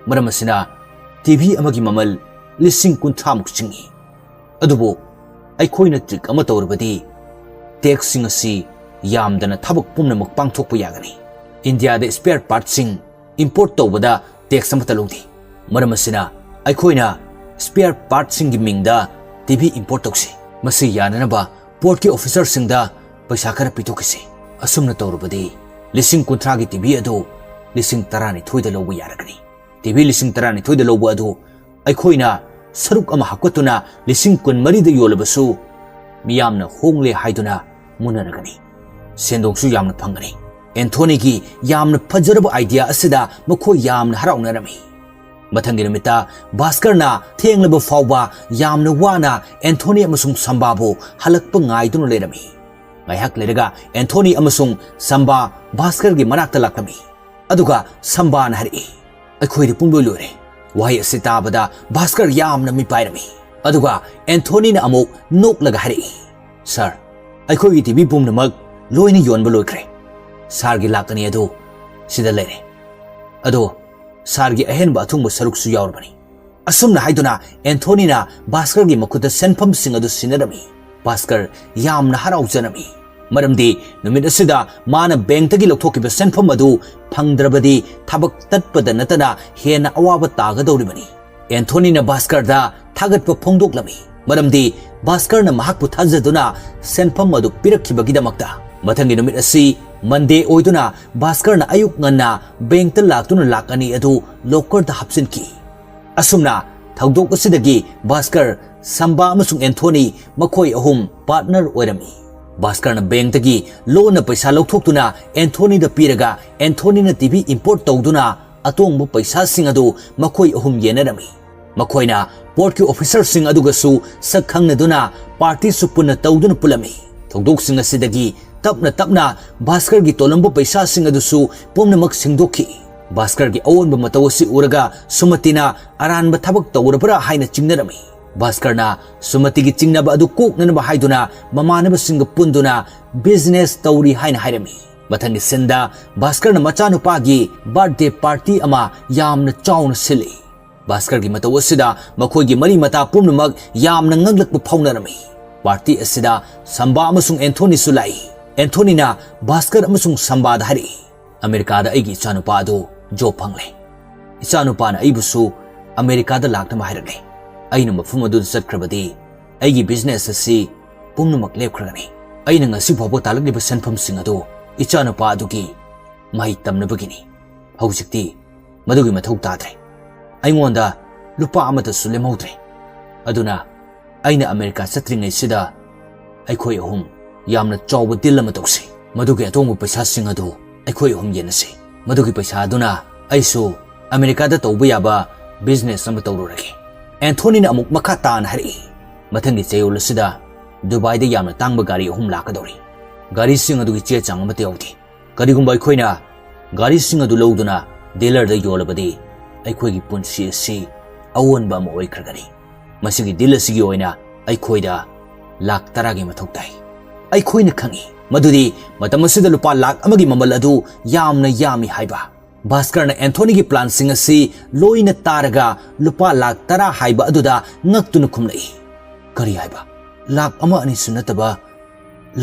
ꯃꯔꯝ ꯑꯁꯤꯅ TV ꯑꯃꯒꯤ ꯃꯃꯜ ꯂꯤꯁꯤꯡ ꯀꯨꯟꯊ꯭ꯔꯥꯃꯨꯛ ꯆꯤꯡꯏ꯫ ꯑꯗꯨꯕꯨ ꯑꯩꯈꯣꯏꯅ ꯇ꯭ꯔꯤꯛ ꯑꯃ ꯇꯧꯔꯕꯗꯤ ꯇꯦꯛꯁꯁꯤꯡ ꯑꯁꯤ ꯌꯥꯝꯗꯅ ꯊꯕꯛ ꯄꯨꯝꯅꯃꯛ ꯄꯥꯡꯊꯣꯛꯄ ꯌꯥꯒꯅꯤ꯫ ꯏꯟꯗꯤꯌꯥꯗ ꯁ꯭ꯄꯦꯌꯔ ꯄꯥꯔꯠꯁꯤꯡ ꯏꯝꯄꯣꯔꯠ ꯇꯧꯕꯗ ꯇꯦꯛꯁ ꯑꯃꯠꯇ ꯂꯧꯗꯦ꯫ ꯃꯔꯝ ꯑꯁꯤꯅ ꯑꯩꯈꯣꯏꯅ ꯁ꯭ꯄꯦꯌꯔ ꯄꯥꯔꯠꯁꯤꯡꯒꯤ ꯃꯤꯡꯗ ꯇꯤ ꯚꯤ ꯏꯝꯄꯣꯔꯠ ꯇꯧꯁꯤ꯫ ꯃꯁꯤ ꯌꯥꯅꯅꯕ ꯄꯣꯔꯠꯀꯤ ꯑꯣꯐꯤꯁꯔꯁꯤꯡꯗ ꯄꯩꯁꯥ ꯈꯔ ꯄꯤꯊꯣꯛꯈꯤꯁꯤ꯫ ꯑꯁꯨꯝꯅ ꯇꯧꯔꯕꯗꯤ ꯂꯤꯁꯤꯡ ꯀꯨꯟꯊ꯭ꯔꯥꯒꯤ ꯇꯤ ꯚꯤ ꯑꯗꯨ ꯂꯤꯁꯤꯡ ꯇꯔꯥꯅꯤꯊꯣꯏꯗ ꯂꯧꯕ ꯌꯥꯔꯒꯅꯤ꯫ ꯇꯤ ꯚꯤ ꯂꯤꯁꯤꯡ ꯇꯔꯥꯅꯤꯊꯣꯏꯗ ꯂꯧꯕ ꯑꯗꯨ ꯑꯩꯈꯣꯏꯅ ꯁꯔꯨꯛ ꯑꯃ ꯍꯥꯞꯀꯠꯇꯨꯅ ꯂꯤꯁꯤꯡ ꯀꯨꯟꯃꯔꯤꯗ ꯌꯣꯜꯂꯕꯁꯨ ꯃꯤꯌꯥꯝꯅ ꯍꯣꯡꯂꯦ ꯍꯥꯏꯗꯨꯅ ꯃꯨꯟꯅꯔꯒꯅꯤ꯫ ꯁꯦꯟꯗꯣꯡꯁꯨ ꯌꯥꯝꯅ ꯐꯪꯒꯅꯤ꯫ ꯑꯦꯟꯊꯣꯅꯤꯒꯤ ꯌꯥꯝꯅ ꯐꯖꯔꯕ ꯑꯥꯏꯗꯤꯌꯥ ꯑꯁꯤꯗ ꯃꯈꯣꯏ ꯌꯥꯝꯅ ꯍꯔꯥꯎꯅꯔꯝꯃꯤ꯫ ꯃꯊꯪꯒꯤ ꯅꯨꯃꯤꯠꯇ ꯚꯥꯁꯀꯔꯅ ꯊꯦꯡꯂꯕ ꯐꯥꯎꯕ ꯌꯥꯝꯅ ꯋꯥꯅ ꯑꯦꯟꯊꯣꯅꯤ ꯑꯃꯁꯨꯡ ꯁꯝꯕꯥꯕꯨ ꯍꯜꯂꯛꯄ ꯉꯥꯏꯗꯨꯅ ꯂꯩꯔꯝꯃꯤ꯫ ꯉꯥꯏꯍꯥꯛ ꯂꯩꯔꯒ ꯑꯦꯟꯊꯣꯅꯤ ꯑꯃꯁꯨꯡ ꯁꯝꯕꯥ ꯚꯥꯁꯀꯔꯒꯤ ꯃꯅꯥꯛꯇ ꯂꯥꯛꯂꯝꯃꯤ꯫ ꯑꯗꯨꯒ ꯁꯝꯕꯥꯅ ꯍꯥꯏꯔꯛꯏ, "ꯑꯩꯈꯣꯏꯗꯤ ꯄꯨꯡꯂꯣꯏ ꯂꯣꯏꯔꯦ꯫" ꯋꯥꯍꯩ ꯑꯁꯤ ꯇꯥꯕꯗ ꯚꯥꯁꯀꯔ ꯌꯥꯝꯅ ꯃꯤꯄꯥꯏꯔꯝꯃꯤ꯫ ꯑꯗꯨꯒ ꯑꯦꯟꯊꯣꯅꯤꯅ ꯑꯃꯨꯛ ꯅꯣꯛꯂꯒ ꯍꯥꯏꯔꯛꯏ, "ꯁꯥꯔ, ꯑꯩꯈꯣꯏꯒꯤ ꯇꯤ ꯚꯤ ꯄꯨꯝꯅꯃꯛ ꯂꯣꯏꯅ ꯌꯣꯟꯕ ꯂꯣꯏꯈ꯭ꯔꯦ꯫ ꯁꯥꯔꯒꯤ ꯂꯥꯛ ꯑꯅꯤ ꯑꯗꯨ ꯁꯤꯗ ꯂꯩꯔꯦ꯫ ꯑꯗꯣ ꯁꯥꯔꯒꯤ ꯑꯍꯦꯟꯕ ꯑꯊꯨꯡꯕ ꯁꯔꯨꯛꯁꯨ ꯌꯥꯎꯔꯕꯅꯤ꯫" ꯑꯁꯨꯝꯅ ꯍꯥꯏꯗꯨꯅ ꯑꯦꯟꯊꯣꯅꯤꯅ ꯚꯥꯁꯀꯔꯒꯤ ꯃꯈꯨꯠꯇ ꯁꯦꯟꯐꯝꯁꯤꯡ ꯑꯗꯨ ꯁꯤꯟꯅꯔꯝꯃꯤ꯫ ꯚꯥꯁꯀꯔ ꯌꯥꯝꯅ ꯍꯔꯥꯎꯖꯔꯝꯃꯤ, ꯃꯔꯝꯗꯤ ꯅꯨꯃꯤꯠ ꯑꯁꯤꯗ ꯃꯥꯅ ꯕꯦꯡꯛꯇꯒꯤ ꯂꯧꯊꯣꯛꯈꯤꯕ ꯁꯦꯟꯐꯝ ꯑꯗꯨ ꯐꯪꯗ꯭ꯔꯕꯗꯤ ꯊꯕꯛ ꯇꯠꯄꯗ ꯅꯠꯇꯅ ꯍꯦꯟꯅ ꯑꯋꯥꯕ ꯇꯥꯒꯗꯧꯔꯤꯕꯅꯤ꯫ ꯑꯦꯟꯊꯣꯅꯤꯅ ꯚꯥꯁꯀꯔꯗ ꯊꯥꯒꯠꯄ ꯐꯣꯡꯗꯣꯛꯂꯝꯃꯤ, ꯃꯔꯝꯗꯤ ꯚꯥꯁꯀꯔꯅ ꯃꯍꯥꯛꯄꯨ ꯊꯥꯖꯗꯨꯅ ꯁꯦꯟꯐꯝ ꯑꯗꯨ ꯄꯤꯔꯛꯈꯤꯕꯒꯤꯗꯃꯛꯇ꯫ ꯃꯊꯪꯒꯤ ꯅꯨꯃꯤꯠ ꯑꯁꯤ ꯃꯟꯗꯦ ꯑꯣꯏꯗꯨꯅ ꯚꯥꯁꯀꯔꯅ ꯑꯌꯨꯛ ꯉꯟꯅ ꯕꯦꯡꯛꯇ ꯂꯥꯛꯇꯨꯅ ꯂꯥꯛ ꯑꯅꯤ ꯑꯗꯨ ꯂꯣꯀꯔꯗ ꯍꯥꯞꯆꯤꯟꯈꯤ꯫ ꯑꯁꯨꯝꯅ ꯊꯧꯗꯣꯛ ꯑꯁꯤꯗꯒꯤ ꯚꯥꯁꯀꯔ, ꯁꯝꯕꯥ ꯑꯃꯁꯨꯡ ꯑꯦꯟꯊꯣꯅꯤ ꯃꯈꯣꯏ ꯑꯍꯨꯝ ꯄꯥꯔꯠꯅꯔ ꯑꯣꯏꯔꯝꯃꯤ꯫ ꯚꯥꯁꯀꯔꯅ ꯕꯦꯡꯛꯇꯒꯤ ꯂꯣꯟꯅ ꯄꯩꯁꯥ ꯂꯧꯊꯣꯛꯇꯨꯅ ꯑꯦꯟꯊꯣꯅꯤꯗ ꯄꯤꯔꯒ ꯑꯦꯟꯊꯣꯅꯤꯅ ꯇꯤ ꯚꯤ ꯏꯝꯄꯣꯔꯠ ꯇꯧꯗꯨꯅ ꯑꯇꯣꯡꯕ ꯄꯩꯁꯥꯁꯤꯡ ꯑꯗꯨ ꯃꯈꯣꯏ ꯑꯍꯨꯝ ꯌꯦꯟꯅꯔꯝꯃꯤ꯫ ꯃꯈꯣꯏꯅ ꯄꯣꯔꯠꯀꯤ ꯑꯣꯐꯤꯁꯔꯁꯤꯡ ꯑꯗꯨꯒꯁꯨ ꯁꯛ ꯈꯪꯅꯗꯨꯅ ꯄꯥꯔꯇꯤꯁꯨ ꯄꯨꯟꯅ ꯇꯧꯗꯨꯅ ꯄꯨꯜꯂꯝꯃꯤ꯫ ꯊꯧꯗꯣꯛꯁꯤꯡ ꯑꯁꯤꯗꯒꯤ ꯇꯞꯅ ꯇꯞꯅ ꯚꯥꯁꯀꯔꯒꯤ ꯇꯣꯜꯂꯝꯕ ꯄꯩꯁꯥꯁꯤꯡ ꯑꯗꯨꯁꯨ ꯄꯨꯝꯅꯃꯛ ꯁꯤꯡꯗꯣꯛꯈꯤ꯫ ꯚꯥꯁꯀꯔꯒꯤ ꯑꯑꯣꯟꯕ ꯃꯇꯧ ꯑꯁꯤ ꯎꯔꯒ ꯁꯨꯃꯇꯤꯅ ꯑꯔꯥꯟꯕ ꯊꯕꯛ ꯇꯧꯔꯕ꯭ꯔꯥ ꯍꯥꯏꯅ ꯆꯤꯡꯅꯔꯝꯃꯤ꯫ ꯚꯥꯁꯀꯔꯅ ꯁꯨꯃꯇꯤꯒꯤ ꯆꯤꯡꯅꯕ ꯑꯗꯨ ꯀꯣꯛꯅꯅꯕ ꯍꯥꯏꯗꯨꯅ ꯃꯃꯥꯟꯅꯕꯁꯤꯡꯒ ꯄꯨꯟꯗꯨꯅ ꯕꯤꯖꯤꯅꯦꯁ ꯇꯧꯔꯤ ꯍꯥꯏꯅ ꯍꯥꯏꯔꯝꯃꯤ꯫ ꯃꯊꯪꯒꯤ ꯁꯤꯟꯗ ꯚꯥꯁꯀꯔꯅ ꯃꯆꯥꯅꯨꯄꯥꯒꯤ ꯕꯥꯔꯊꯗꯦ ꯄꯥꯔꯇꯤ ꯑꯃ ꯌꯥꯝꯅ ꯆꯥꯎꯅ ꯁꯤꯜꯂꯤ꯫ ꯚꯥꯁꯀꯔꯒꯤ ꯃꯇꯧ ꯑꯁꯤꯗ ꯃꯈꯣꯏꯒꯤ ꯃꯔꯤ ꯃꯇꯥ ꯄꯨꯝꯅꯃꯛ ꯌꯥꯝꯅ ꯉꯛꯂꯛꯄ ꯐꯥꯎꯅꯔꯝꯃꯤ꯫ ꯄꯥꯔꯇꯤ ꯑꯁꯤꯗ ꯁꯝꯕꯥ ꯑꯃꯁꯨꯡ ꯑꯦꯟꯊꯣꯅꯤꯁꯨ ꯂꯥꯛꯏ꯫ ꯑꯦꯟꯊꯣꯅꯤꯅ ꯚꯥꯁꯀꯔ ꯑꯃꯁꯨꯡ ꯁꯝꯕꯥꯗ ꯍꯥꯏꯔꯛꯏ, "ꯑꯃꯦꯔꯤꯀꯥꯗ ꯑꯩꯒꯤ ꯏꯆꯥꯅꯨꯄꯥ ꯑꯗꯨ ꯖꯣꯕ ꯐꯪꯂꯦ꯫ ꯏꯆꯥꯅꯨꯄꯥꯅ ꯑꯩꯕꯨꯁꯨ ꯑꯃꯦꯔꯤꯀꯥꯗ ꯂꯥꯛꯅꯕ ꯍꯥꯏꯔꯛꯂꯦ꯫ ꯑꯩꯅ ꯃꯐꯝ ꯑꯗꯨꯗ ꯆꯠꯈ꯭ꯔꯕꯗꯤ ꯑꯩꯒꯤ ꯕꯤꯖꯤꯅꯦꯁ ꯑꯁꯤ ꯄꯨꯝꯅꯃꯛ ꯂꯦꯞꯈ꯭ꯔꯒꯅꯤ꯫ ꯑꯩꯅ ꯉꯁꯤ ꯐꯥꯎꯕ ꯇꯥꯜꯂꯛꯂꯤꯕ ꯁꯦꯟꯐꯝꯁꯤꯡ ꯑꯗꯨ ꯏꯆꯥꯅꯨꯄꯥ ꯑꯗꯨꯒꯤ ꯃꯍꯩ ꯇꯝꯅꯕꯒꯤꯅꯤ꯫ ꯍꯧꯖꯤꯛꯇꯤ ꯃꯗꯨꯒꯤ ꯃꯊꯧ ꯇꯥꯗ꯭ꯔꯦ꯫ ꯑꯩꯉꯣꯟꯗ ꯂꯨꯄꯥ ꯑꯃꯠꯇꯁꯨ ꯂꯦꯝꯍꯧꯗ꯭ꯔꯦ꯫ ꯑꯗꯨꯅ ꯑꯩꯅ ꯑꯃꯦꯔꯤꯀꯥ ꯆꯠꯇ꯭ꯔꯤꯉꯩꯁꯤꯗ ꯑꯩꯈꯣꯏ ꯑꯍꯨꯝ ꯌꯥꯝꯅ ꯆꯥꯎꯕ ꯗꯤꯜ ꯑꯃ ꯇꯧꯁꯤ꯫ ꯃꯗꯨꯒꯤ ꯑꯇꯣꯡꯕ ꯄꯩꯁꯥꯁꯤꯡ ꯑꯗꯨ ꯑꯩꯈꯣꯏ ꯑꯍꯨꯝ ꯌꯦꯟꯅꯁꯤ꯫ ꯃꯗꯨꯒꯤ ꯄꯩꯁꯥ ꯑꯗꯨꯅ ꯑꯩꯁꯨ ꯑꯃꯦꯔꯤꯀꯥꯗ ꯇꯧꯕ ꯌꯥꯕ ꯕꯤꯖꯤꯅꯦꯁ ꯑꯃ ꯇꯧꯔꯨꯔꯒꯦ꯫" ꯑꯦꯟꯊꯣꯅꯤꯅ ꯑꯃꯨꯛ ꯃꯈꯥ ꯇꯥꯅ ꯍꯥꯏꯔꯛꯏ, "ꯃꯊꯪꯒꯤ ꯆꯌꯣꯜ ꯑꯁꯤꯗ ꯗꯨꯕꯥꯏꯗ ꯌꯥꯝꯅ ꯇꯥꯡꯕ ꯒꯥꯔꯤ ꯑꯍꯨꯝ ꯂꯥꯛꯀꯗꯧꯔꯤ꯫ ꯒꯥꯔꯤꯁꯤꯡ ꯑꯗꯨꯒꯤ ꯆꯦ ꯆꯥꯡ ꯑꯃꯠꯇ ꯌꯥꯎꯗꯦ꯫ ꯀꯔꯤꯒꯨꯝꯕ ꯑꯩꯈꯣꯏꯅ ꯒꯥꯔꯤꯁꯤꯡ ꯑꯗꯨ ꯂꯧꯗꯨꯅ ꯗꯤꯂꯔꯗ ꯌꯣꯜꯂꯕꯗꯤ ꯑꯩꯈꯣꯏꯒꯤ ꯄꯨꯟꯁꯤ ꯑꯁꯤ ꯑꯑꯣꯟꯕ ꯑꯃ ꯑꯣꯏꯈ꯭ꯔꯒꯅꯤ꯫ ꯃꯁꯤꯒꯤ ꯗꯤꯜ ꯑꯁꯤꯒꯤ ꯑꯣꯏꯅ ꯑꯩꯈꯣꯏꯗ ꯂꯥꯈ ꯇꯔꯥꯒꯤ ꯃꯊꯧ ꯇꯥꯏ꯫" ꯑꯩꯈꯣꯏꯅ ꯈꯪꯏ ꯃꯗꯨꯗꯤ ꯃꯇꯝ ꯑꯁꯤꯗ ꯂꯨꯄꯥ ꯂꯥꯈ ꯑꯃꯒꯤ ꯃꯃꯜ ꯑꯗꯨ ꯌꯥꯝꯅ ꯌꯥꯝꯃꯤ ꯍꯥꯏꯕ꯫ ꯚꯥꯁꯀꯔꯅ ꯑꯦꯟꯊꯣꯅꯤꯒꯤ ꯄ꯭ꯂꯥꯟꯁꯤꯡ ꯑꯁꯤ ꯂꯣꯏꯅ ꯇꯥꯔꯒ ꯂꯨꯄꯥ ꯂꯥꯈ ꯇꯔꯥ ꯍꯥꯏꯕ ꯑꯗꯨꯗ ꯉꯛꯇꯨꯅ ꯈꯨꯝꯂꯛꯏ꯫ "ꯀꯔꯤ ꯍꯥꯏꯕ? ꯂꯥꯈ ꯑꯃ ꯑꯅꯤꯁꯨ ꯅꯠꯇꯕ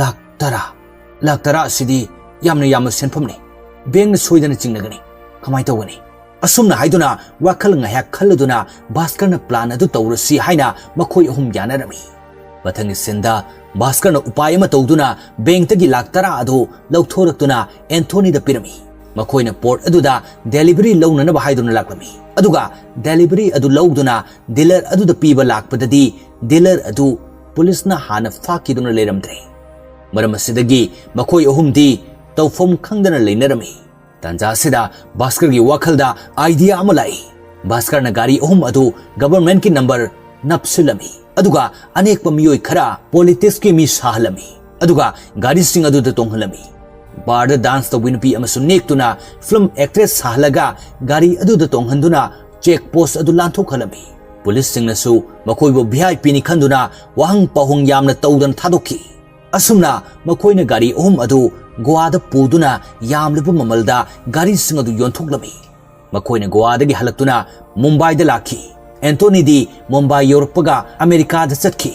ꯂꯥꯈ ꯇꯔꯥ? ꯂꯥꯈ ꯇꯔꯥ ꯑꯁꯤꯗꯤ ꯌꯥꯝꯅ ꯌꯥꯝꯕ ꯁꯦꯟꯐꯝꯅꯤ꯫ ꯕꯦꯡꯅ ꯁꯣꯏꯗꯅ ꯆꯤꯡꯅꯒꯅꯤ꯫ ꯀꯃꯥꯏꯅ ꯇꯧꯒꯅꯤ?" ꯑꯁꯨꯝꯅ ꯍꯥꯏꯗꯨꯅ ꯋꯥꯈꯜ ꯉꯥꯏꯍꯥꯛ ꯈꯜꯂꯗꯨꯅ ꯚꯥꯁꯀꯔꯅ ꯄ꯭ꯂꯥꯟ ꯑꯗꯨ ꯇꯧꯔꯁꯤ ꯍꯥꯏꯅ ꯃꯈꯣꯏ ꯑꯍꯨꯝ ꯌꯥꯅꯔꯝꯃꯤ꯫ ꯃꯊꯪꯒꯤ ꯁꯤꯟꯗ ꯚꯥꯁꯀꯔꯅ ꯎꯄꯥꯏ ꯑꯃ ꯇꯧꯗꯨꯅ ꯕꯦꯡꯛꯇꯒꯤ ꯂꯥꯈ ꯇꯔꯥ ꯑꯗꯨ ꯂꯧꯊꯣꯔꯛꯇꯨꯅ ꯑꯦꯟꯊꯣꯅꯤꯗ ꯄꯤꯔꯝꯃꯤ꯫ ꯃꯈꯣꯏꯅ ꯄꯣꯠ ꯑꯗꯨꯗ ꯗꯦꯂꯤꯚꯔꯤ ꯂꯧꯅꯅꯕ ꯍꯥꯏꯗꯨꯅ ꯂꯥꯛꯂꯝꯃꯤ꯫ ꯑꯗꯨꯒ ꯗꯦꯂꯤꯚꯔꯤ ꯑꯗꯨ ꯂꯧꯗꯨꯅ ꯗꯤꯂꯔ ꯑꯗꯨꯗ ꯄꯤꯕ ꯂꯥꯛꯄꯗꯗꯤ ꯗꯤꯂꯔ ꯑꯗꯨ ꯄꯨꯂꯤꯁꯅ ꯍꯥꯟꯅ ꯐꯥꯈꯤꯗꯨꯅ ꯂꯩꯔꯝꯗ꯭ꯔꯦ꯫ ꯃꯔꯝ ꯑꯁꯤꯗꯒꯤ ꯃꯈꯣꯏ ꯑꯍꯨꯝꯗꯤ ꯇꯧꯐꯝ ꯈꯪꯗꯅ ꯂꯩꯅꯔꯝꯃꯤ꯫ ꯇꯥꯟꯖꯥ ꯑꯁꯤꯗ ꯚꯥꯁꯀꯔꯒꯤ ꯋꯥꯈꯜꯗ ꯑꯥꯏꯗꯤꯌꯥ ꯑꯃ ꯂꯥꯛꯏ꯫ ꯚꯥꯁꯀꯔꯅ ꯒꯥꯔꯤ ꯑꯍꯨꯝ ꯑꯗꯨ ꯒꯚꯔꯟꯃꯦꯟꯠꯀꯤ ꯅꯝꯕꯔ ꯅꯞꯁꯤꯜꯂꯝꯃꯤ꯫ ꯑꯗꯨꯒ ꯑꯅꯦꯛꯄ ꯃꯤꯑꯣꯏ ꯈꯔ ꯄꯣꯂꯤꯇꯤꯛꯁꯀꯤ ꯃꯤ ꯁꯥꯍꯜꯂꯝꯃꯤ꯫ ꯑꯗꯨꯒ ꯒꯥꯔꯤꯁꯤꯡ ꯑꯗꯨꯗ ꯇꯣꯡꯍꯜꯂꯝꯃꯤ꯫ ꯕꯥꯔꯗ ꯗꯥꯟꯁ ꯇꯧꯕꯤ ꯅꯨꯄꯤ ꯑꯃꯁꯨ ꯅꯦꯛꯇꯨꯅ ꯐꯤꯂꯝ ꯑꯦꯛꯇ꯭ꯔꯦꯁ ꯁꯥꯍꯜꯂꯒ ꯒꯥꯔꯤ ꯑꯗꯨꯗ ꯇꯣꯡꯍꯟꯗꯨꯅ ꯆꯦꯛ ꯄꯣꯁ ꯑꯗꯨ ꯂꯥꯟꯊꯣꯛꯍꯜꯂꯝꯃꯤ꯫ ꯄꯨꯂꯤꯁꯁꯤꯡꯅꯁꯨ ꯃꯈꯣꯏꯕꯨ ꯚꯤ ꯑꯥꯏ ꯄꯤꯅꯤ ꯈꯟꯗꯨꯅ ꯋꯥꯍꯪ ꯄꯥꯎꯍꯪ ꯌꯥꯝꯅ ꯇꯧꯗꯅ ꯊꯥꯗꯣꯛꯈꯤ꯫ ꯑꯁꯨꯝꯅ ꯃꯈꯣꯏꯅ ꯒꯥꯔꯤ ꯑꯍꯨꯝ ꯑꯗꯨ ꯒꯣꯋꯥꯗ ꯄꯨꯗꯨꯅ ꯌꯥꯝꯂꯕ ꯃꯃꯜꯗ ꯒꯥꯔꯤꯁꯤꯡ ꯑꯗꯨ ꯌꯣꯟꯊꯣꯛꯂꯝꯃꯤ꯫ ꯃꯈꯣꯏꯅ ꯒꯣꯋꯥꯗꯒꯤ ꯍꯜꯂꯛꯇꯨꯅ ꯃꯨꯝꯕꯥꯏꯗ ꯂꯥꯛꯈꯤ꯫ ꯑꯦꯟꯊꯣꯅꯤꯗꯤ ꯃꯨꯝꯕꯥꯏ ꯌꯧꯔꯛꯄꯒ ꯑꯃꯦꯔꯤꯀꯥꯗ ꯆꯠꯈꯤ꯫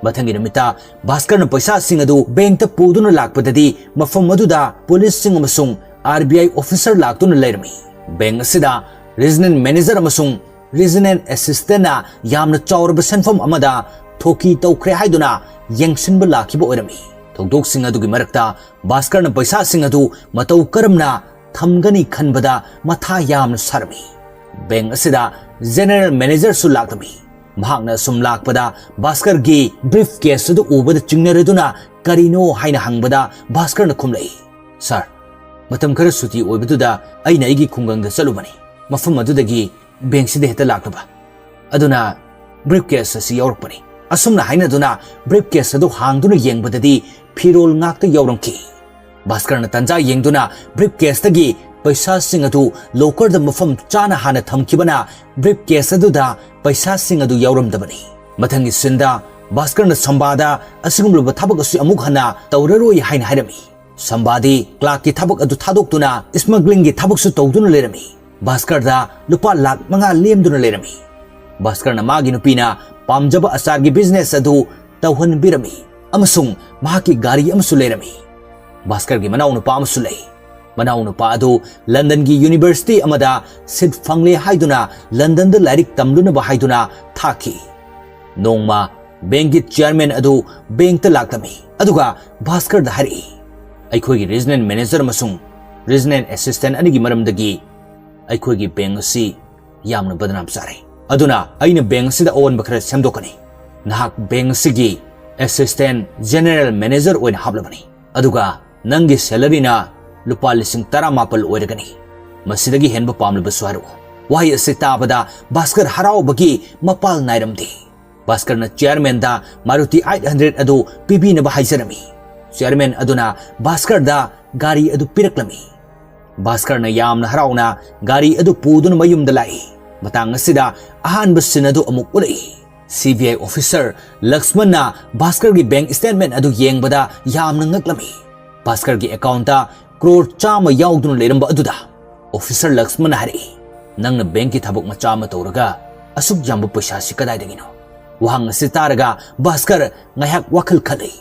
ꯃꯊꯪꯒꯤ ꯅꯨꯃꯤꯠꯇ ꯚꯥꯁꯀꯔꯅ ꯄꯩꯁꯥꯁꯤꯡ ꯑꯗꯨ ꯕꯦꯡꯛꯇ ꯄꯨꯗꯨꯅ ꯂꯥꯛꯄꯗꯗꯤ ꯃꯐꯝ ꯑꯗꯨꯗ ꯄꯨꯂꯤꯁꯁꯤꯡ ꯑꯃꯁꯨꯡ RBI officer ꯂꯥꯛꯇꯨꯅ ꯂꯩꯔꯝꯃꯤ꯫ ꯕꯦꯡꯛ ꯑꯁꯤꯗ regional manager ꯑꯃꯁꯨꯡ regional assistantꯅ ꯌꯥꯝꯅ ꯆꯥꯎꯔꯕ ꯁꯦꯟꯐꯝ ꯑꯃꯗ ꯊꯣꯛꯀꯤ ꯇꯧꯈ꯭ꯔꯦ ꯍꯥꯏꯗꯨꯅ ꯌꯦꯡꯁꯤꯟꯕ ꯂꯥꯛꯈꯤꯕ ꯑꯣꯏꯔꯝꯃꯤ꯫ ꯊꯧꯗꯣꯛꯁꯤꯡ ꯑꯗꯨꯒꯤ ꯃꯔꯛꯇ ꯚꯥꯁꯀꯔꯅ ꯄꯩꯁꯥꯁꯤꯡ ꯑꯗꯨ ꯃꯇꯧ ꯀꯔꯝꯅ ꯊꯝꯒꯅꯤ ꯈꯟꯕꯗ ꯃꯊꯥ ꯌꯥꯝꯅ ꯁꯥꯔꯝꯃꯤ꯫ ꯕꯦꯡꯛ ꯑꯁꯤꯗ general managerꯁꯨ ꯂꯥꯛꯂꯝꯃꯤ꯫ ꯃꯍꯥꯛꯅ ꯁꯨꯝ ꯂꯥꯛꯄꯗ ꯚꯥꯁꯀꯔꯒꯤ briefcase ꯑꯗꯨ ꯎꯕꯗ ꯆꯤꯡꯅꯔꯗꯨꯅ ꯀꯔꯤꯅꯣ ꯍꯥꯏꯅ ꯍꯪꯕꯗ ꯚꯥꯁꯀꯔꯅ ꯈꯨꯝꯂꯛꯏ, "Sir, ꯃꯇꯝ ꯈꯔ ꯁꯨꯇꯤ ꯑꯣꯏꯕꯗꯨꯗ ꯑꯩꯅ ꯑꯩꯒꯤ ꯈꯨꯡꯒꯪꯗ ꯆꯠꯂꯨꯕꯅꯤ꯫ ꯃꯐꯝ ꯑꯗꯨꯗꯒꯤ ꯕꯦꯡꯛꯁꯤꯗ ꯍꯦꯛꯇ ꯂꯥꯛꯂꯕ꯫ ꯑꯗꯨꯅ briefcase ꯑꯁꯤ ꯌꯥꯎꯔꯛꯄꯅꯤ꯫" ꯑꯁꯨꯝꯅ ꯍꯥꯏꯅꯗꯨꯅ briefcase ꯑꯗꯨ ꯍꯥꯡꯗꯨꯅ ꯌꯦꯡꯕꯗꯗꯤ ꯐꯤꯔꯣꯜ ꯉꯥꯛꯇ ꯌꯥꯎꯔꯝꯈꯤ꯫ ꯚꯥꯁꯀꯔꯅ ꯇꯟꯖꯥ ꯌꯦꯡꯗꯨꯅ briefcaseꯇꯒꯤ ꯄꯩꯁꯥꯁꯤꯡ ꯑꯗꯨ lockerꯗ ꯃꯐꯝ ꯆꯥꯅ ꯍꯥꯟꯅ ꯊꯝꯈꯤꯕꯅ briefcase ꯑꯗꯨꯗ ꯄꯩꯁꯥꯁꯤꯡ ꯑꯗꯨ ꯌꯥꯎꯔꯝꯗꯕꯅꯤ꯫ ꯃꯊꯪꯒꯤ sceneꯗ ꯚꯥꯁꯀꯔꯅ ꯁꯝꯕꯥꯗ ꯑꯁꯤꯒꯨꯝꯂꯕ ꯊꯕꯛ ꯑꯁꯤ ꯑꯃꯨꯛ ꯍꯟꯅ ꯇꯧꯔꯔꯣꯏ ꯍꯥꯏꯅ ꯍꯥꯏꯔꯝꯃꯤ꯫ ꯁꯝꯕꯥꯗꯤ clerkꯀꯤ ꯊꯕꯛ ꯑꯗꯨ ꯊꯥꯗꯣꯛꯇꯨꯅ smugglingꯒꯤ ꯊꯕꯛꯁꯨ ꯇꯧꯗꯨꯅ ꯂꯩꯔꯝꯃꯤ꯫ ꯚꯥꯁꯀꯔꯗ ꯂꯨꯄꯥ ꯂꯥꯈ ꯃꯉꯥ ꯂꯦꯝꯗꯨꯅ ꯂꯩꯔꯝꯃꯤ꯫ ꯚꯥꯁꯀꯔꯅ ꯃꯥꯒꯤ ꯅꯨꯄꯤꯅ ꯄꯥꯝꯖꯕ ꯑꯆꯥꯔꯒꯤ business ꯑꯗꯨ ꯇꯧꯍꯟꯕꯤꯔꯝꯃꯤ ꯑꯃꯁꯨꯡ ꯃꯍꯥꯛꯀꯤ ꯒꯥꯔꯤ ꯑꯃꯁꯨ ꯂꯩꯔꯝꯃꯤ꯫ ꯚꯥꯁꯀꯔꯒꯤ ꯃꯅꯥꯎꯅꯨꯄꯥ ꯑꯃꯁꯨ ꯂꯩ꯫ ꯃꯅꯥꯎꯅꯨꯄꯥ ꯑꯗꯨ ꯂꯟꯗꯟꯒꯤ university ꯑꯃꯗ seat ꯐꯪꯂꯦ ꯍꯥꯏꯗꯨꯅ ꯂꯟꯗꯟꯗ ꯂꯥꯏꯔꯤꯛ ꯇꯝꯂꯨꯅꯕ ꯍꯥꯏꯗꯨꯅ ꯊꯥꯈꯤ꯫ ꯅꯣꯡꯃ ꯕꯦꯡꯛꯀꯤ chairman ꯑꯗꯨ ꯕꯦꯡꯛꯇ ꯂꯥꯛꯂꯝꯃꯤ, ꯑꯗꯨꯒ ꯚꯥꯁꯀꯔꯗ ꯍꯥꯏꯔꯛꯏ, "ꯑꯩꯈꯣꯏꯒꯤ regional manager ꯑꯃꯁꯨꯡ regional assistant ꯑꯅꯤꯒꯤ ꯃꯔꯝꯗꯒꯤ ꯑꯩꯈꯣꯏꯒꯤ ꯕꯦꯡꯛ ꯑꯁꯤ ꯌꯥꯝꯅ ꯕꯗꯅꯥꯝ ꯆꯥꯔꯦ꯫ ꯑꯗꯨꯅ ꯑꯩꯅ ꯕꯦꯡꯛ ꯑꯁꯤꯗ ꯑꯑꯣꯟꯕ ꯈꯔ ꯁꯦꯝꯗꯣꯛꯀꯅꯤ꯫ ꯅꯍꯥꯛ ꯕꯦꯡꯛ ꯑꯁꯤꯒꯤ assistant general manager ꯑꯣꯏꯅ ꯍꯥꯞꯂꯕꯅꯤ, ꯑꯗꯨꯒ ꯅꯪꯒꯤ salaryꯅ ꯂꯨꯄꯥ ꯂꯤꯁꯤꯡ ꯇꯔꯥꯃꯥꯄꯜ ꯑꯣꯏꯔꯒꯅꯤ꯫ ꯃꯁꯤꯗꯒꯤ ꯍꯦꯟꯕ ꯄꯥꯝꯂꯕꯁꯨ ꯍꯥꯏꯔꯛꯎ꯫" ꯋꯥꯍꯩ ꯑꯁꯤ ꯇꯥꯕꯗ ꯚꯥꯁꯀꯔ ꯍꯔꯥꯎꯕꯒꯤ ꯃꯄꯥꯜ ꯅꯥꯏꯔꯝꯗꯦ꯫ ꯚꯥꯁꯀꯔꯅ chairmanꯗ Maruti eight hundred ꯑꯗꯨ ꯄꯤꯕꯤꯅꯕ ꯍꯥꯏꯖꯔꯝꯃꯤ꯫ Chairman ꯑꯗꯨꯅ ꯚꯥꯁꯀꯔꯗ ꯒꯥꯔꯤ ꯑꯗꯨ ꯄꯤꯔꯛꯂꯝꯃꯤ꯫ ꯚꯥꯁꯀꯔꯅ ꯌꯥꯝꯅ ꯍꯔꯥꯎꯅ ꯒꯥꯔꯤ ꯑꯗꯨ ꯄꯨꯗꯨꯅ ꯃꯌꯨꯝꯗ ꯂꯥꯛꯏ꯫ ꯃꯇꯥꯡ ꯑꯁꯤꯗ ꯑꯍꯥꯟꯕ scene ꯑꯗꯨ ꯑꯃꯨꯛ ꯎꯠꯂꯛꯏ꯫ CBI officer ꯂꯛꯁꯃꯟꯅ ꯚꯥꯁꯀꯔꯒꯤ bank statement ꯑꯗꯨ ꯌꯦꯡꯕꯗ ꯌꯥꯝꯅ ꯉꯛꯂꯝꯃꯤ꯫ ꯚꯥꯁꯀꯔꯒꯤ accountꯇ ꯀ꯭ꯔꯣꯔ ꯆꯥꯝꯃ ꯌꯥꯎꯗꯨꯅ ꯂꯩꯔꯝꯕ ꯑꯗꯨꯗ ꯑꯣꯐꯤꯁꯔ ꯂꯛꯁꯃꯟꯅ ꯍꯥꯏꯔꯛꯏ, "ꯅꯪꯅ ꯕꯦꯡꯛꯀꯤ ꯊꯕꯛ ꯃꯆꯥ ꯑꯃ ꯇꯧꯔꯒ ꯑꯁꯨꯛ ꯌꯥꯝꯕ ꯄꯩꯁꯥꯁꯤ ꯀꯗꯥꯏꯗꯒꯤꯅꯣ?" ꯋꯥꯍꯪ ꯑꯁꯤ ꯇꯥꯔꯒ ꯚꯥꯁꯀꯔ ꯉꯥꯏꯍꯥꯛ ꯋꯥꯈꯜ ꯈꯜꯂꯤ꯫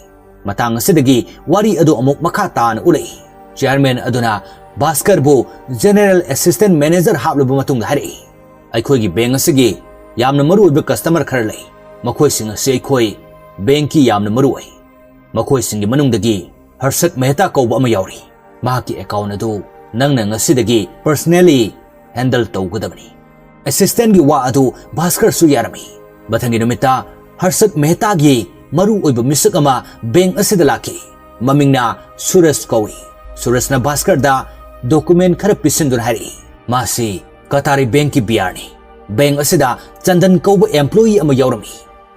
ꯃꯇꯥꯡ ꯑꯁꯤꯗꯒꯤ ꯋꯥꯔꯤ ꯑꯗꯨ ꯑꯃꯨꯛ ꯃꯈꯥ ꯇꯥꯅ ꯎꯠꯂꯛꯏ꯫ ꯆꯤꯌꯔꯃꯦꯟ ꯑꯗꯨꯅ ꯚꯥꯁꯀꯔꯕꯨ ꯖꯦꯅꯦꯔꯦꯜ ꯑꯦꯁꯤꯁꯇꯦꯟꯠ ꯃꯦꯅꯦꯖꯔ ꯍꯥꯞꯂꯕ ꯃꯇꯨꯡꯗ ꯍꯥꯏꯔꯛꯏ, "ꯑꯩꯈꯣꯏꯒꯤ ꯕꯦꯡꯛ ꯑꯁꯤꯒꯤ ꯌꯥꯝꯅ ꯃꯔꯨꯑꯣꯏꯕ ꯀꯁꯇꯃꯔ ꯈꯔ ꯂꯩ꯫ ꯃꯈꯣꯏꯁꯤꯡ ꯑꯁꯤ ꯑꯩꯈꯣꯏ ꯕꯦꯡꯛꯀꯤ ꯌꯥꯝꯅ ꯃꯔꯨꯑꯣꯏ꯫ ꯃꯈꯣꯏꯁꯤꯡꯒꯤ ꯃꯅꯨꯡꯗꯒꯤ ꯍꯔꯁꯠ ꯃꯦꯍꯇꯥ ꯀꯧꯕ ꯑꯃ ꯌꯥꯎꯔꯤ꯫ ꯃꯍꯥꯛꯀꯤ ꯑꯦꯀꯥꯎꯟꯠ ꯑꯗꯨ ꯅꯪꯅ ꯉꯁꯤꯗꯒꯤ ꯄꯔꯁꯅꯦꯜꯂꯤ ꯍꯦꯟꯗꯜ ꯇꯧꯒꯗꯕꯅꯤ꯫" ꯑꯦꯁꯤꯁꯇꯦꯟꯠꯀꯤ ꯋꯥ ꯑꯗꯨ ꯚꯥꯁꯀꯔꯁꯨ ꯌꯥꯔꯝꯃꯤ꯫ ꯃꯊꯪꯒꯤ ꯅꯨꯃꯤꯠꯇ ꯍꯔꯁꯠ ꯃꯦꯍꯇꯥꯒꯤ ꯃꯔꯨꯑꯣꯏꯕ ꯃꯤꯁꯛ ꯑꯃ ꯕꯦꯡꯛ ꯑꯁꯤꯗ ꯂꯥꯛꯈꯤ꯫ ꯃꯃꯤꯡꯅ ꯁꯨꯔꯖ ꯀꯧꯏ꯫ ꯁꯨꯔꯖꯅ ꯚꯥꯁꯀꯔꯗ ꯗꯣꯀꯨꯃꯦꯟꯠ ꯈꯔ ꯄꯤꯁꯤꯟꯗꯨꯅ ꯍꯥꯏꯔꯛꯏ, "ꯃꯥꯁꯤ ꯀꯇꯥꯔꯤ ꯕꯦꯡꯛꯀꯤ ꯕꯤ ꯑꯥꯔꯅꯤ꯫ ꯕꯦꯡꯛ ꯑꯁꯤꯗ ꯆꯟꯗꯟ ꯀꯧꯕ ꯑꯦꯝꯄ꯭ꯂꯣꯌꯤ ꯑꯃ ꯌꯥꯎꯔꯝꯃꯤ꯫"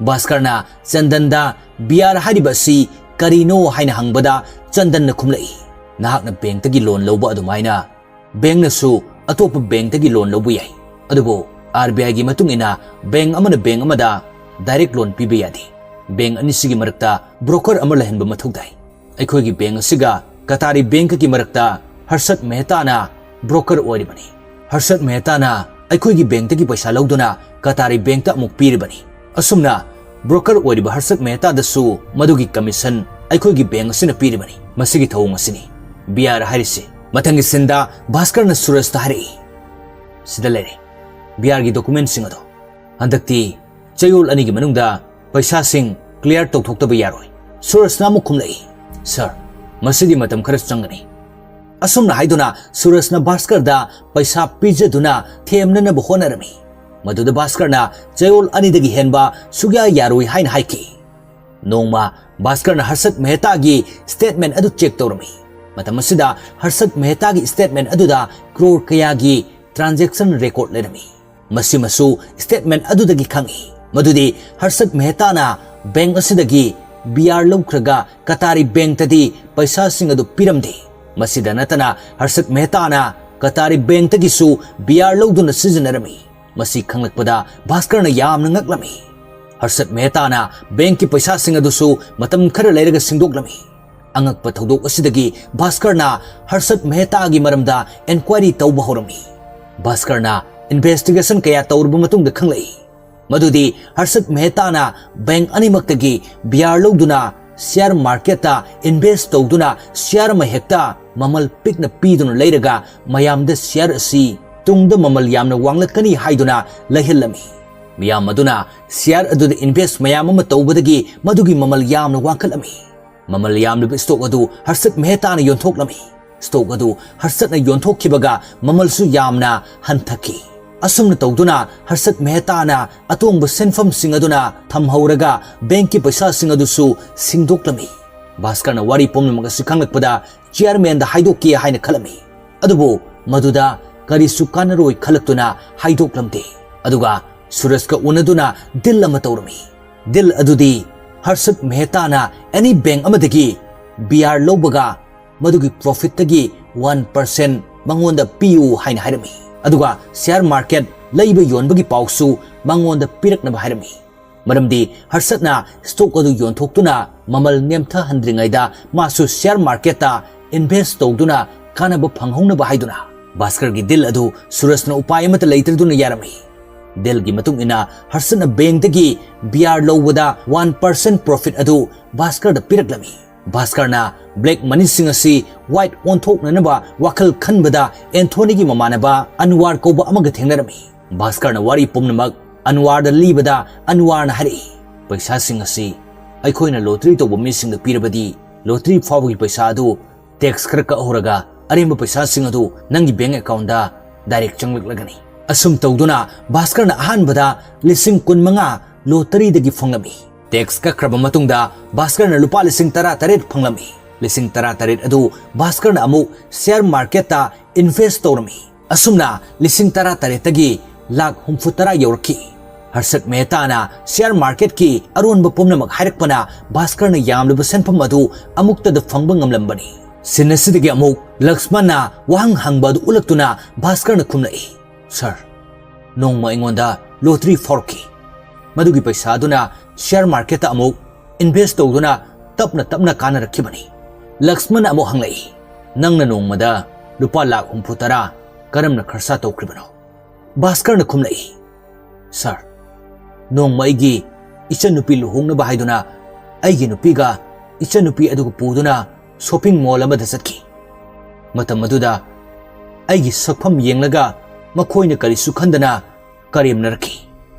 ꯚꯥꯁꯀꯔꯅ ꯆꯟꯗꯟꯗ ꯕꯤ ꯑꯥꯔ ꯍꯥꯏꯔꯤꯕ ꯑꯁꯤ ꯀꯔꯤꯅꯣ ꯍꯥꯏꯅ ꯍꯪꯕꯗ ꯆꯟꯗꯟꯅ ꯈꯨꯝꯂꯛꯏ, "ꯅꯍꯥꯛꯅ ꯕꯦꯡꯛꯇꯒꯤ ꯂꯣꯟ ꯂꯧꯕ ꯑꯗꯨꯃꯥꯏꯅ ꯕꯦꯡꯛꯅꯁꯨ ꯑꯇꯣꯞꯄ ꯕꯦꯡꯛꯇꯒꯤ ꯂꯣꯟ ꯂꯧꯕ ꯌꯥꯏ꯫ ꯑꯗꯨꯕꯨ ꯑꯥꯔ ꯕꯤ ꯑꯥꯏꯒꯤ ꯃꯇꯨꯡ ꯏꯟꯅ ꯕꯦꯡꯛ ꯑꯃꯅ ꯕꯦꯡꯛ ꯑꯃꯗ ꯗꯥꯏꯔꯦꯛ ꯂꯣꯟ ꯄꯤꯕ ꯌꯥꯗꯦ꯫ ꯕꯦꯡꯛ ꯑꯅꯤꯁꯤꯒꯤ ꯃꯔꯛꯇ ꯕ꯭ꯔꯣꯀꯔ ꯑꯃ ꯂꯩꯍꯟꯕ ꯃꯊꯧ ꯇꯥꯏ꯫ ꯑꯩꯈꯣꯏꯒꯤ ꯕꯦꯡꯛ ꯑꯁꯤꯒ ꯀꯇꯥꯔꯤ ꯕꯦꯡꯛꯀꯤ ꯃꯔꯛꯇ ꯍꯔꯁꯠ ꯃꯦꯍꯇꯥꯅ ꯕ꯭ꯔꯣꯀꯔ ꯑꯣꯏꯔꯤꯕꯅꯤ꯫ ꯍꯔꯁꯠ ꯃꯦꯍꯇꯥꯅ ꯑꯩꯈꯣꯏꯒꯤ ꯕꯦꯡꯛꯇꯒꯤ ꯄꯩꯁꯥ ꯂꯧꯗꯨꯅ ꯀꯇꯥꯔꯤ ꯕꯦꯡꯛꯇ ꯑꯃꯨꯛ ꯄꯤꯔꯤꯕꯅꯤ꯫ ꯑꯁꯨꯝꯅ ꯕ꯭ꯔꯣꯀꯔ ꯑꯣꯏꯔꯤꯕ ꯍꯔꯁꯠ ꯃꯦꯍꯇꯥꯗꯁꯨ ꯃꯗꯨꯒꯤ ꯀꯃꯤꯁꯟ ꯑꯩꯈꯣꯏꯒꯤ ꯕꯦꯡꯛ ꯑꯁꯤꯅ ꯄꯤꯔꯤꯕꯅꯤ꯫ ꯃꯁꯤꯒꯤ ꯊꯧꯑꯣꯡ ꯑꯁꯤꯅꯤ ꯕꯤ ꯑꯥꯔ ꯍꯥꯏꯔꯤꯁꯤ꯫" ꯃꯊꯪꯒꯤ ꯁꯤꯟꯗ ꯚꯥꯁꯀꯔꯅ ꯁꯨꯔꯖꯇ ꯍꯥꯏꯔꯛꯏ, "ꯁꯤꯗ ꯂꯩꯔꯦ ꯕꯤ ꯑꯥꯔꯒꯤ ꯗꯣꯀꯨꯃꯦꯟꯠꯁꯤꯡ ꯑꯗꯣ꯫ ꯍꯟꯗꯛꯇꯤ ꯆꯌꯣꯜ ꯑꯅꯤꯒꯤ ꯃꯅꯨꯡꯗ ꯄꯩꯁꯥꯁꯤꯡ ꯀ꯭ꯂꯤꯌꯥꯔ ꯇꯧꯊꯣꯛꯇꯕ ꯌꯥꯔꯣꯏ꯫" ꯁꯨꯔꯖꯅ ꯑꯃꯨꯛ ꯈꯨꯝꯂꯛꯏ, "ꯁꯥꯔ, ꯃꯁꯤꯗꯤ ꯃꯇꯝ ꯈꯔ ꯆꯪꯒꯅꯤ꯫" ꯑꯁꯨꯝꯅ ꯍꯥꯏꯗꯨꯅ ꯁꯨꯔꯖꯅ ꯚꯥꯁꯀꯔꯗ ꯄꯩꯁꯥ ꯄꯤꯖꯗꯨꯅ ꯊꯦꯝꯅꯅꯕ ꯍꯣꯠꯅꯔꯝꯃꯤ꯫ ꯃꯗꯨꯗ ꯚꯥꯁꯀꯔꯅ ꯆꯌꯣꯜ ꯑꯅꯤꯗꯒꯤ ꯍꯦꯟꯕ ꯁꯨꯛꯌꯥ ꯌꯥꯔꯣꯏ ꯍꯥꯏꯅ ꯍꯥꯏꯈꯤ꯫ ꯅꯣꯡꯃ ꯚꯥꯁꯀꯔꯅ ꯍꯔꯁꯠ ꯃꯦꯍꯇꯥꯒꯤ ꯁ꯭ꯇꯦꯠꯃꯦꯟꯠ ꯑꯗꯨ ꯆꯦꯛ ꯇꯧꯔꯝꯃꯤ꯫ ꯃꯇꯝ ꯑꯁꯤꯗ ꯍꯔꯁꯠ ꯃꯦꯍꯇꯥꯒꯤ ꯁ꯭ꯇꯦꯠꯃꯦꯟꯠ ꯑꯗꯨꯗ ꯀ꯭ꯔꯣꯔ ꯀꯌꯥꯒꯤ ꯇ꯭ꯔꯥꯟꯖꯦꯛꯁꯟ ꯔꯦꯀꯣꯔꯗ ꯂꯩꯔꯝꯃꯤ꯫ ꯃꯁꯤꯃꯁꯨ ꯁ꯭ꯇꯦꯠꯃꯦꯟꯠ ꯑꯗꯨꯗꯒꯤ ꯈꯪꯏ ꯃꯗꯨꯗꯤ ꯍꯔꯁꯠ ꯃꯦꯍꯇꯥꯅ ꯕꯦꯡꯛ ꯑꯁꯤꯗꯒꯤ ꯕꯤ ꯑꯥꯔ ꯂꯧꯈ꯭ꯔꯒ ꯀꯇꯥꯔꯤ ꯕꯦꯡꯛꯇꯗꯤ ꯄꯩꯁꯥꯁꯤꯡ ꯑꯗꯨ ꯄꯤꯔꯝꯗꯦ꯫ ꯃꯁꯤꯗ ꯅꯠꯇꯅ ꯍꯔꯁꯠ ꯃꯦꯍꯇꯥꯅ ꯀꯇꯥꯔꯤ ꯕꯦꯡꯛꯇꯒꯤꯁꯨ ꯕꯤ ꯑꯥꯔ ꯂꯧꯗꯨꯅ ꯁꯤꯖꯤꯟꯅꯔꯝꯃꯤ꯫ ꯃꯁꯤ ꯈꯪꯂꯛꯄꯗ ꯚꯥꯁꯀꯔꯅ ꯌꯥꯝꯅ ꯉꯛꯂꯝꯃꯤ꯫ ꯍꯔꯁꯠ ꯃꯦꯍꯇꯥꯅ ꯕꯦꯡꯛꯀꯤ ꯄꯩꯁꯥꯁꯤꯡ ꯑꯗꯨꯁꯨ ꯃꯇꯝ ꯈꯔ ꯂꯩꯔꯒ ꯁꯤꯡꯗꯣꯛꯂꯝꯃꯤ꯫ ꯑꯉꯛꯄ ꯊꯧꯗꯣꯛ ꯑꯁꯤꯗꯒꯤ ꯚꯥꯁꯀꯔꯅ ꯍꯔꯁꯠ ꯃꯦꯍꯇꯥꯒꯤ ꯃꯔꯝꯗ ꯏꯟꯀ꯭ꯋꯥꯏꯔꯤ ꯇꯧꯕ ꯍꯧꯔꯝꯃꯤ꯫ ꯚꯥꯁꯀꯔꯅ ꯏꯟꯚꯦꯁꯇꯤꯒꯦꯁꯟ ꯀꯌꯥ ꯇꯧꯔꯕ ꯃꯇꯨꯡꯗ ꯈꯪꯂꯛꯏ ꯃꯗꯨꯗꯤ ꯍꯔꯁꯠ ꯃꯦꯍꯇꯥꯅ ꯕꯦꯡꯛ ꯑꯅꯤꯃꯛꯇꯒꯤ ꯕꯤꯌꯥꯔ ꯂꯧꯗꯨꯅ ꯁꯤꯌꯥꯔ ꯃꯥꯔꯀꯦꯠꯇ ꯏꯟꯚꯦꯁ ꯇꯧꯗꯨꯅ ꯁꯤꯌꯥꯔ ꯑꯃ ꯍꯦꯛꯇ ꯃꯃꯜ ꯄꯤꯛꯅ ꯄꯤꯗꯨꯅ ꯂꯩꯔꯒ ꯃꯌꯥꯝꯗ ꯁꯤꯌꯥꯔ ꯑꯁꯤ ꯇꯨꯡꯗ ꯃꯃꯜ ꯌꯥꯝꯅ ꯋꯥꯡꯂꯛꯀꯅꯤ ꯍꯥꯏꯗꯨꯅ ꯂꯩꯍꯜꯂꯝꯃꯤ꯫ ꯃꯤꯌꯥꯝ ꯑꯗꯨꯅ ꯁꯤꯌꯥꯔ ꯑꯗꯨꯗ ꯏꯟꯚꯦꯁ ꯃꯌꯥꯝ ꯑꯃ ꯇꯧꯕꯗꯒꯤ ꯃꯗꯨꯒꯤ ꯃꯃꯜ ꯌꯥꯝꯅ ꯋꯥꯡꯈꯠꯂꯝꯃꯤ꯫ ꯃꯃꯜ ꯌꯥꯝꯂꯕ ꯁ꯭ꯇꯣꯛ ꯑꯗꯨ ꯍꯔꯁꯠ ꯃꯦꯍꯇꯥꯅ ꯌꯣꯟꯊꯣꯛꯂꯝꯃꯤ꯫ ꯁ꯭ꯇꯣꯛ ꯑꯗꯨ ꯍꯔꯁꯠꯅ ꯌꯣꯟꯊꯣꯛꯈꯤꯕꯒ ꯃꯃꯜꯁꯨ ꯌꯥꯝꯅ ꯍꯟꯊꯈꯤ꯫ ꯑꯁꯨꯝꯅ ꯇꯧꯗꯨꯅ ꯍꯔꯁꯠ ꯃꯦꯍꯇꯥꯅ ꯑꯇꯣꯡꯕ ꯁꯦꯟꯐꯝꯁꯤꯡ ꯑꯗꯨꯅ ꯊꯝꯍꯧꯔꯒ ꯕꯦꯡꯛꯀꯤ ꯄꯩꯁꯥꯁꯤꯡ ꯑꯗꯨꯁꯨ ꯁꯤꯡꯗꯣꯛꯂꯝꯃꯤ꯫ ꯚꯥꯁꯀꯔꯅ ꯋꯥꯔꯤ ꯄꯨꯝꯅꯃꯛ ꯑꯁꯤ ꯈꯪꯂꯛꯄꯗ ꯆꯤꯌꯔꯃꯦꯟꯗ ꯍꯥꯏꯗꯣꯛꯀꯦ ꯍꯥꯏꯅ ꯈꯜꯂꯝꯃꯤ꯫ ꯑꯗꯨꯕꯨ ꯃꯗꯨꯗ ꯀꯔꯤꯁꯨ ꯀꯥꯟꯅꯔꯣꯏ ꯈꯜꯂꯛꯇꯨꯅ ꯍꯥꯏꯗꯣꯛꯂꯝꯗꯦ꯫ ꯑꯗꯨꯒ ꯁꯨꯔꯖꯀ ꯎꯅꯗꯨꯅ ꯗꯤꯜ ꯑꯃ ꯇꯧꯔꯝꯃꯤ꯫ ꯗꯤꯜ ꯑꯗꯨꯗꯤ ꯍꯔꯁꯠ ꯃꯦꯍꯇꯥꯅ ꯑꯦꯅꯤ ꯕꯦꯡꯛ ꯑꯃꯗꯒꯤ ꯕꯤꯌꯥꯔ ꯂꯧꯕꯒ ꯃꯗꯨꯒꯤ ꯄ꯭ꯔꯣꯐꯤꯠꯇꯒꯤ ꯋꯥꯟ ꯄꯔꯁꯦꯟ ꯃꯉꯣꯟꯗ ꯄꯤꯌꯨ ꯍꯥꯏꯅ ꯍꯥꯏꯔꯝꯃꯤ꯫ ꯑꯗꯨꯒ ꯁꯤꯌꯥꯔ ꯃꯥꯔꯀꯦꯠ ꯂꯩꯕ ꯌꯣꯟꯕꯒꯤ ꯄꯥꯎꯁꯨ ꯃꯉꯣꯟꯗ ꯄꯤꯔꯛꯅꯕ ꯍꯥꯏꯔꯝꯃꯤ꯫ ꯃꯔꯝꯗꯤ ꯍꯔꯁꯠꯅ ꯁ꯭ꯇꯣꯛ ꯑꯗꯨ ꯌꯣꯟꯊꯣꯛꯇꯨꯅ ꯃꯃꯜ ꯅꯦꯝꯊꯍꯟꯗ꯭ꯔꯤꯉꯩꯗ ꯃꯥꯁꯨ ꯁꯤꯌꯥꯔ ꯃꯥꯔꯀꯦꯠꯇ ꯏꯟꯚꯦꯁ ꯇꯧꯗꯨꯅ ꯀꯥꯟꯅꯕ ꯐꯪꯍꯧꯅꯕ ꯍꯥꯏꯗꯨꯅ꯫ ꯚꯥꯁꯀꯔꯒꯤ ꯗꯤꯜ ꯑꯗꯨ ꯁꯨꯔꯖꯅ ꯎꯄꯥꯏ ꯑꯃꯠꯇ ꯂꯩꯇ꯭ꯔꯗꯨꯅ ꯌꯥꯔꯝꯃꯤ꯫ ꯗꯤꯜꯒꯤ ꯃꯇꯨꯡ ꯏꯟꯅ ꯍꯔꯁꯠꯅ ꯕꯦꯡꯛꯇꯒꯤ ꯕꯤꯌꯥꯔ ꯂꯧꯕꯗ ꯋꯥꯟ ꯄꯔꯁꯦꯟ ꯄ꯭ꯔꯣꯐꯤꯠ ꯑꯗꯨ ꯚꯥꯁꯀꯔꯗ ꯄꯤꯔꯛꯂꯝꯃꯤ꯫ ꯚꯥꯁꯀꯔꯅ ꯕ꯭ꯂꯦꯛ ꯃꯅꯤꯁꯤꯡ ꯑꯁꯤ ꯋꯥꯏꯠ ꯑꯣꯟꯊꯣꯛꯅꯅꯕ ꯋꯥꯈꯜ ꯈꯟꯕꯗ ꯑꯦꯟꯊꯣꯅꯤꯒꯤ ꯃꯃꯥꯟꯅꯕ ꯑꯟꯋꯥꯔ ꯀꯧꯕ ꯑꯃꯒ ꯊꯦꯡꯅꯔꯝꯃꯤ꯫ ꯚꯥꯁꯀꯔꯅ ꯋꯥꯔꯤ ꯄꯨꯝꯅꯃꯛ ꯑꯟꯋꯥꯔꯗ ꯂꯤꯕꯗ ꯑꯟꯋꯥꯔꯅ ꯍꯥꯏꯔꯛꯏ, "ꯄꯩꯁꯥꯁꯤꯡ ꯑꯁꯤ ꯑꯩꯈꯣꯏꯅ ꯂꯣꯇꯔꯤ ꯇꯧꯕ ꯃꯤꯁꯤꯡꯗ ꯄꯤꯔꯕꯗꯤ ꯂꯣꯇꯔꯤ ꯐꯥꯎꯕꯒꯤ ꯄꯩꯁꯥ ꯑꯗꯨ ꯇꯦꯛꯁ ꯈꯔ ꯀꯛꯍꯧꯔꯒ ꯑꯔꯦꯝꯕ ꯄꯩꯁꯥꯁꯤꯡ ꯑꯗꯨ ꯅꯪꯒꯤ ꯕꯦꯡꯛ ꯑꯦꯀꯥꯎꯟꯗ ꯗꯥꯏꯔꯦꯛ ꯆꯪꯂꯛꯂꯒꯅꯤ"꯫ ꯑꯁꯨꯝ ꯇꯧꯗꯨꯅ ꯚꯥꯁꯀꯔꯅ ꯑꯍꯥꯟꯕꯗ ꯂꯤꯁꯤꯡ ꯀꯨꯟꯃꯉꯥ ꯂꯣꯇꯔꯤꯗꯒꯤ ꯐꯪꯂꯝꯃꯤ꯫ ꯇꯦꯛꯁ ꯀꯛꯈ꯭ꯔꯕ ꯃꯇꯨꯡꯗ ꯚꯥꯁꯀꯔꯅ ꯂꯨꯄꯥ ꯂꯤꯁꯤꯡ ꯇꯔꯥ ꯇꯔꯦꯠ ꯐꯪꯂꯝꯃꯤ꯫ ꯂꯤꯁꯤꯡ ꯇꯔꯥ ꯇꯔꯦꯠ ꯑꯗꯨ ꯚꯥꯁꯀꯔꯅ ꯑꯃꯨꯛ ꯁꯤꯌꯥꯔ ꯃꯥꯔꯀꯦꯠꯇ ꯏꯟꯚꯦꯁ ꯇꯧꯔꯝꯃꯤ꯫ ꯑꯁꯨꯝꯅ ꯂꯤꯁꯤꯡ ꯇꯔꯥ ꯇꯔꯦꯠꯇꯒꯤ ꯂꯥꯛ ꯍꯨꯝꯐꯨ ꯇꯔꯥ ꯌꯧꯔꯛꯈꯤ꯫ ꯍꯔꯁꯠ ꯃꯦꯍꯇꯥꯅ ꯁꯤꯌꯥꯔ ꯃꯥꯔꯀꯦꯠꯀꯤ ꯑꯔꯣꯟꯕ ꯄꯨꯝꯅꯃꯛ ꯍꯥꯏꯔꯛꯄꯅ ꯚꯥꯁꯀꯔꯅ ꯌꯥꯝꯂꯕ ꯁꯦꯟꯐꯝ ꯑꯗꯨ ꯑꯃꯨꯛꯇꯗ ꯐꯪꯕ ꯉꯝꯂꯝꯕꯅꯤ꯫ ꯁꯤꯟ ꯑꯁꯤꯗꯒꯤ ꯑꯃꯨꯛ ꯂꯛꯁꯃꯟꯅ ꯋꯥꯍꯪ ꯍꯪꯕ ꯑꯗꯨ ꯎꯠꯂꯛꯇꯨꯅ ꯚꯥꯁꯀꯔꯅ ꯈꯨꯝꯂꯛꯏ, "ꯁꯥꯔ, ꯅꯣꯡꯃ ꯑꯩꯉꯣꯟꯗ ꯂꯣꯇꯔꯤ ꯐꯥꯎꯔꯛꯈꯤ꯫ ꯃꯗꯨꯒꯤ ꯄꯩꯁꯥ ꯑꯗꯨꯅ ꯁꯤꯌꯥꯔ ꯃꯥꯔꯀꯦꯠꯇ ꯑꯃꯨꯛ ꯏꯟꯚꯦꯁ ꯇꯧꯗꯨꯅ ꯇꯞꯅ ꯇꯞꯅ ꯀꯥꯟꯅꯔꯛꯈꯤꯕꯅꯤ꯫ ꯂꯛꯁꯃꯟꯅ ꯑꯃꯨꯛ ꯍꯪꯂꯛꯏ, "ꯅꯪꯅ ꯅꯣꯡꯃꯗ ꯂꯨꯄꯥ ꯂꯥꯈ ꯍꯨꯝꯐꯨ ꯇꯔꯥ ꯀꯔꯝꯅ ꯈꯔꯁꯥ ꯇꯧꯈ꯭ꯔꯤꯕꯅꯣ?" ꯚꯥꯁꯀꯔꯅ ꯈꯨꯝꯂꯛꯏ, "ꯁꯥꯔ, ꯅꯣꯡꯃ ꯑꯩꯒꯤ ꯏꯆꯟꯅꯨꯄꯤ ꯂꯨꯍꯣꯡꯅꯕ ꯍꯥꯏꯗꯨꯅ ꯑꯩꯒꯤ ꯅꯨꯄꯤꯒ ꯏꯆꯟꯅꯨꯄꯤ ꯑꯗꯨꯒ ꯄꯨꯗꯨꯅ ꯁꯣꯄꯤꯡ ꯃꯣꯜ ꯑꯃꯗ ꯆꯠꯈꯤ꯫ ꯃꯇꯝ ꯑꯗꯨꯗ ꯑꯩꯒꯤ ꯁꯛꯐꯝ ꯌꯦꯡꯂꯒ ꯃꯈꯣꯏꯅ ꯀꯔꯤꯁꯨ ꯈꯟꯗꯅ ꯀꯔꯦꯝꯅꯔꯛꯈꯤ꯫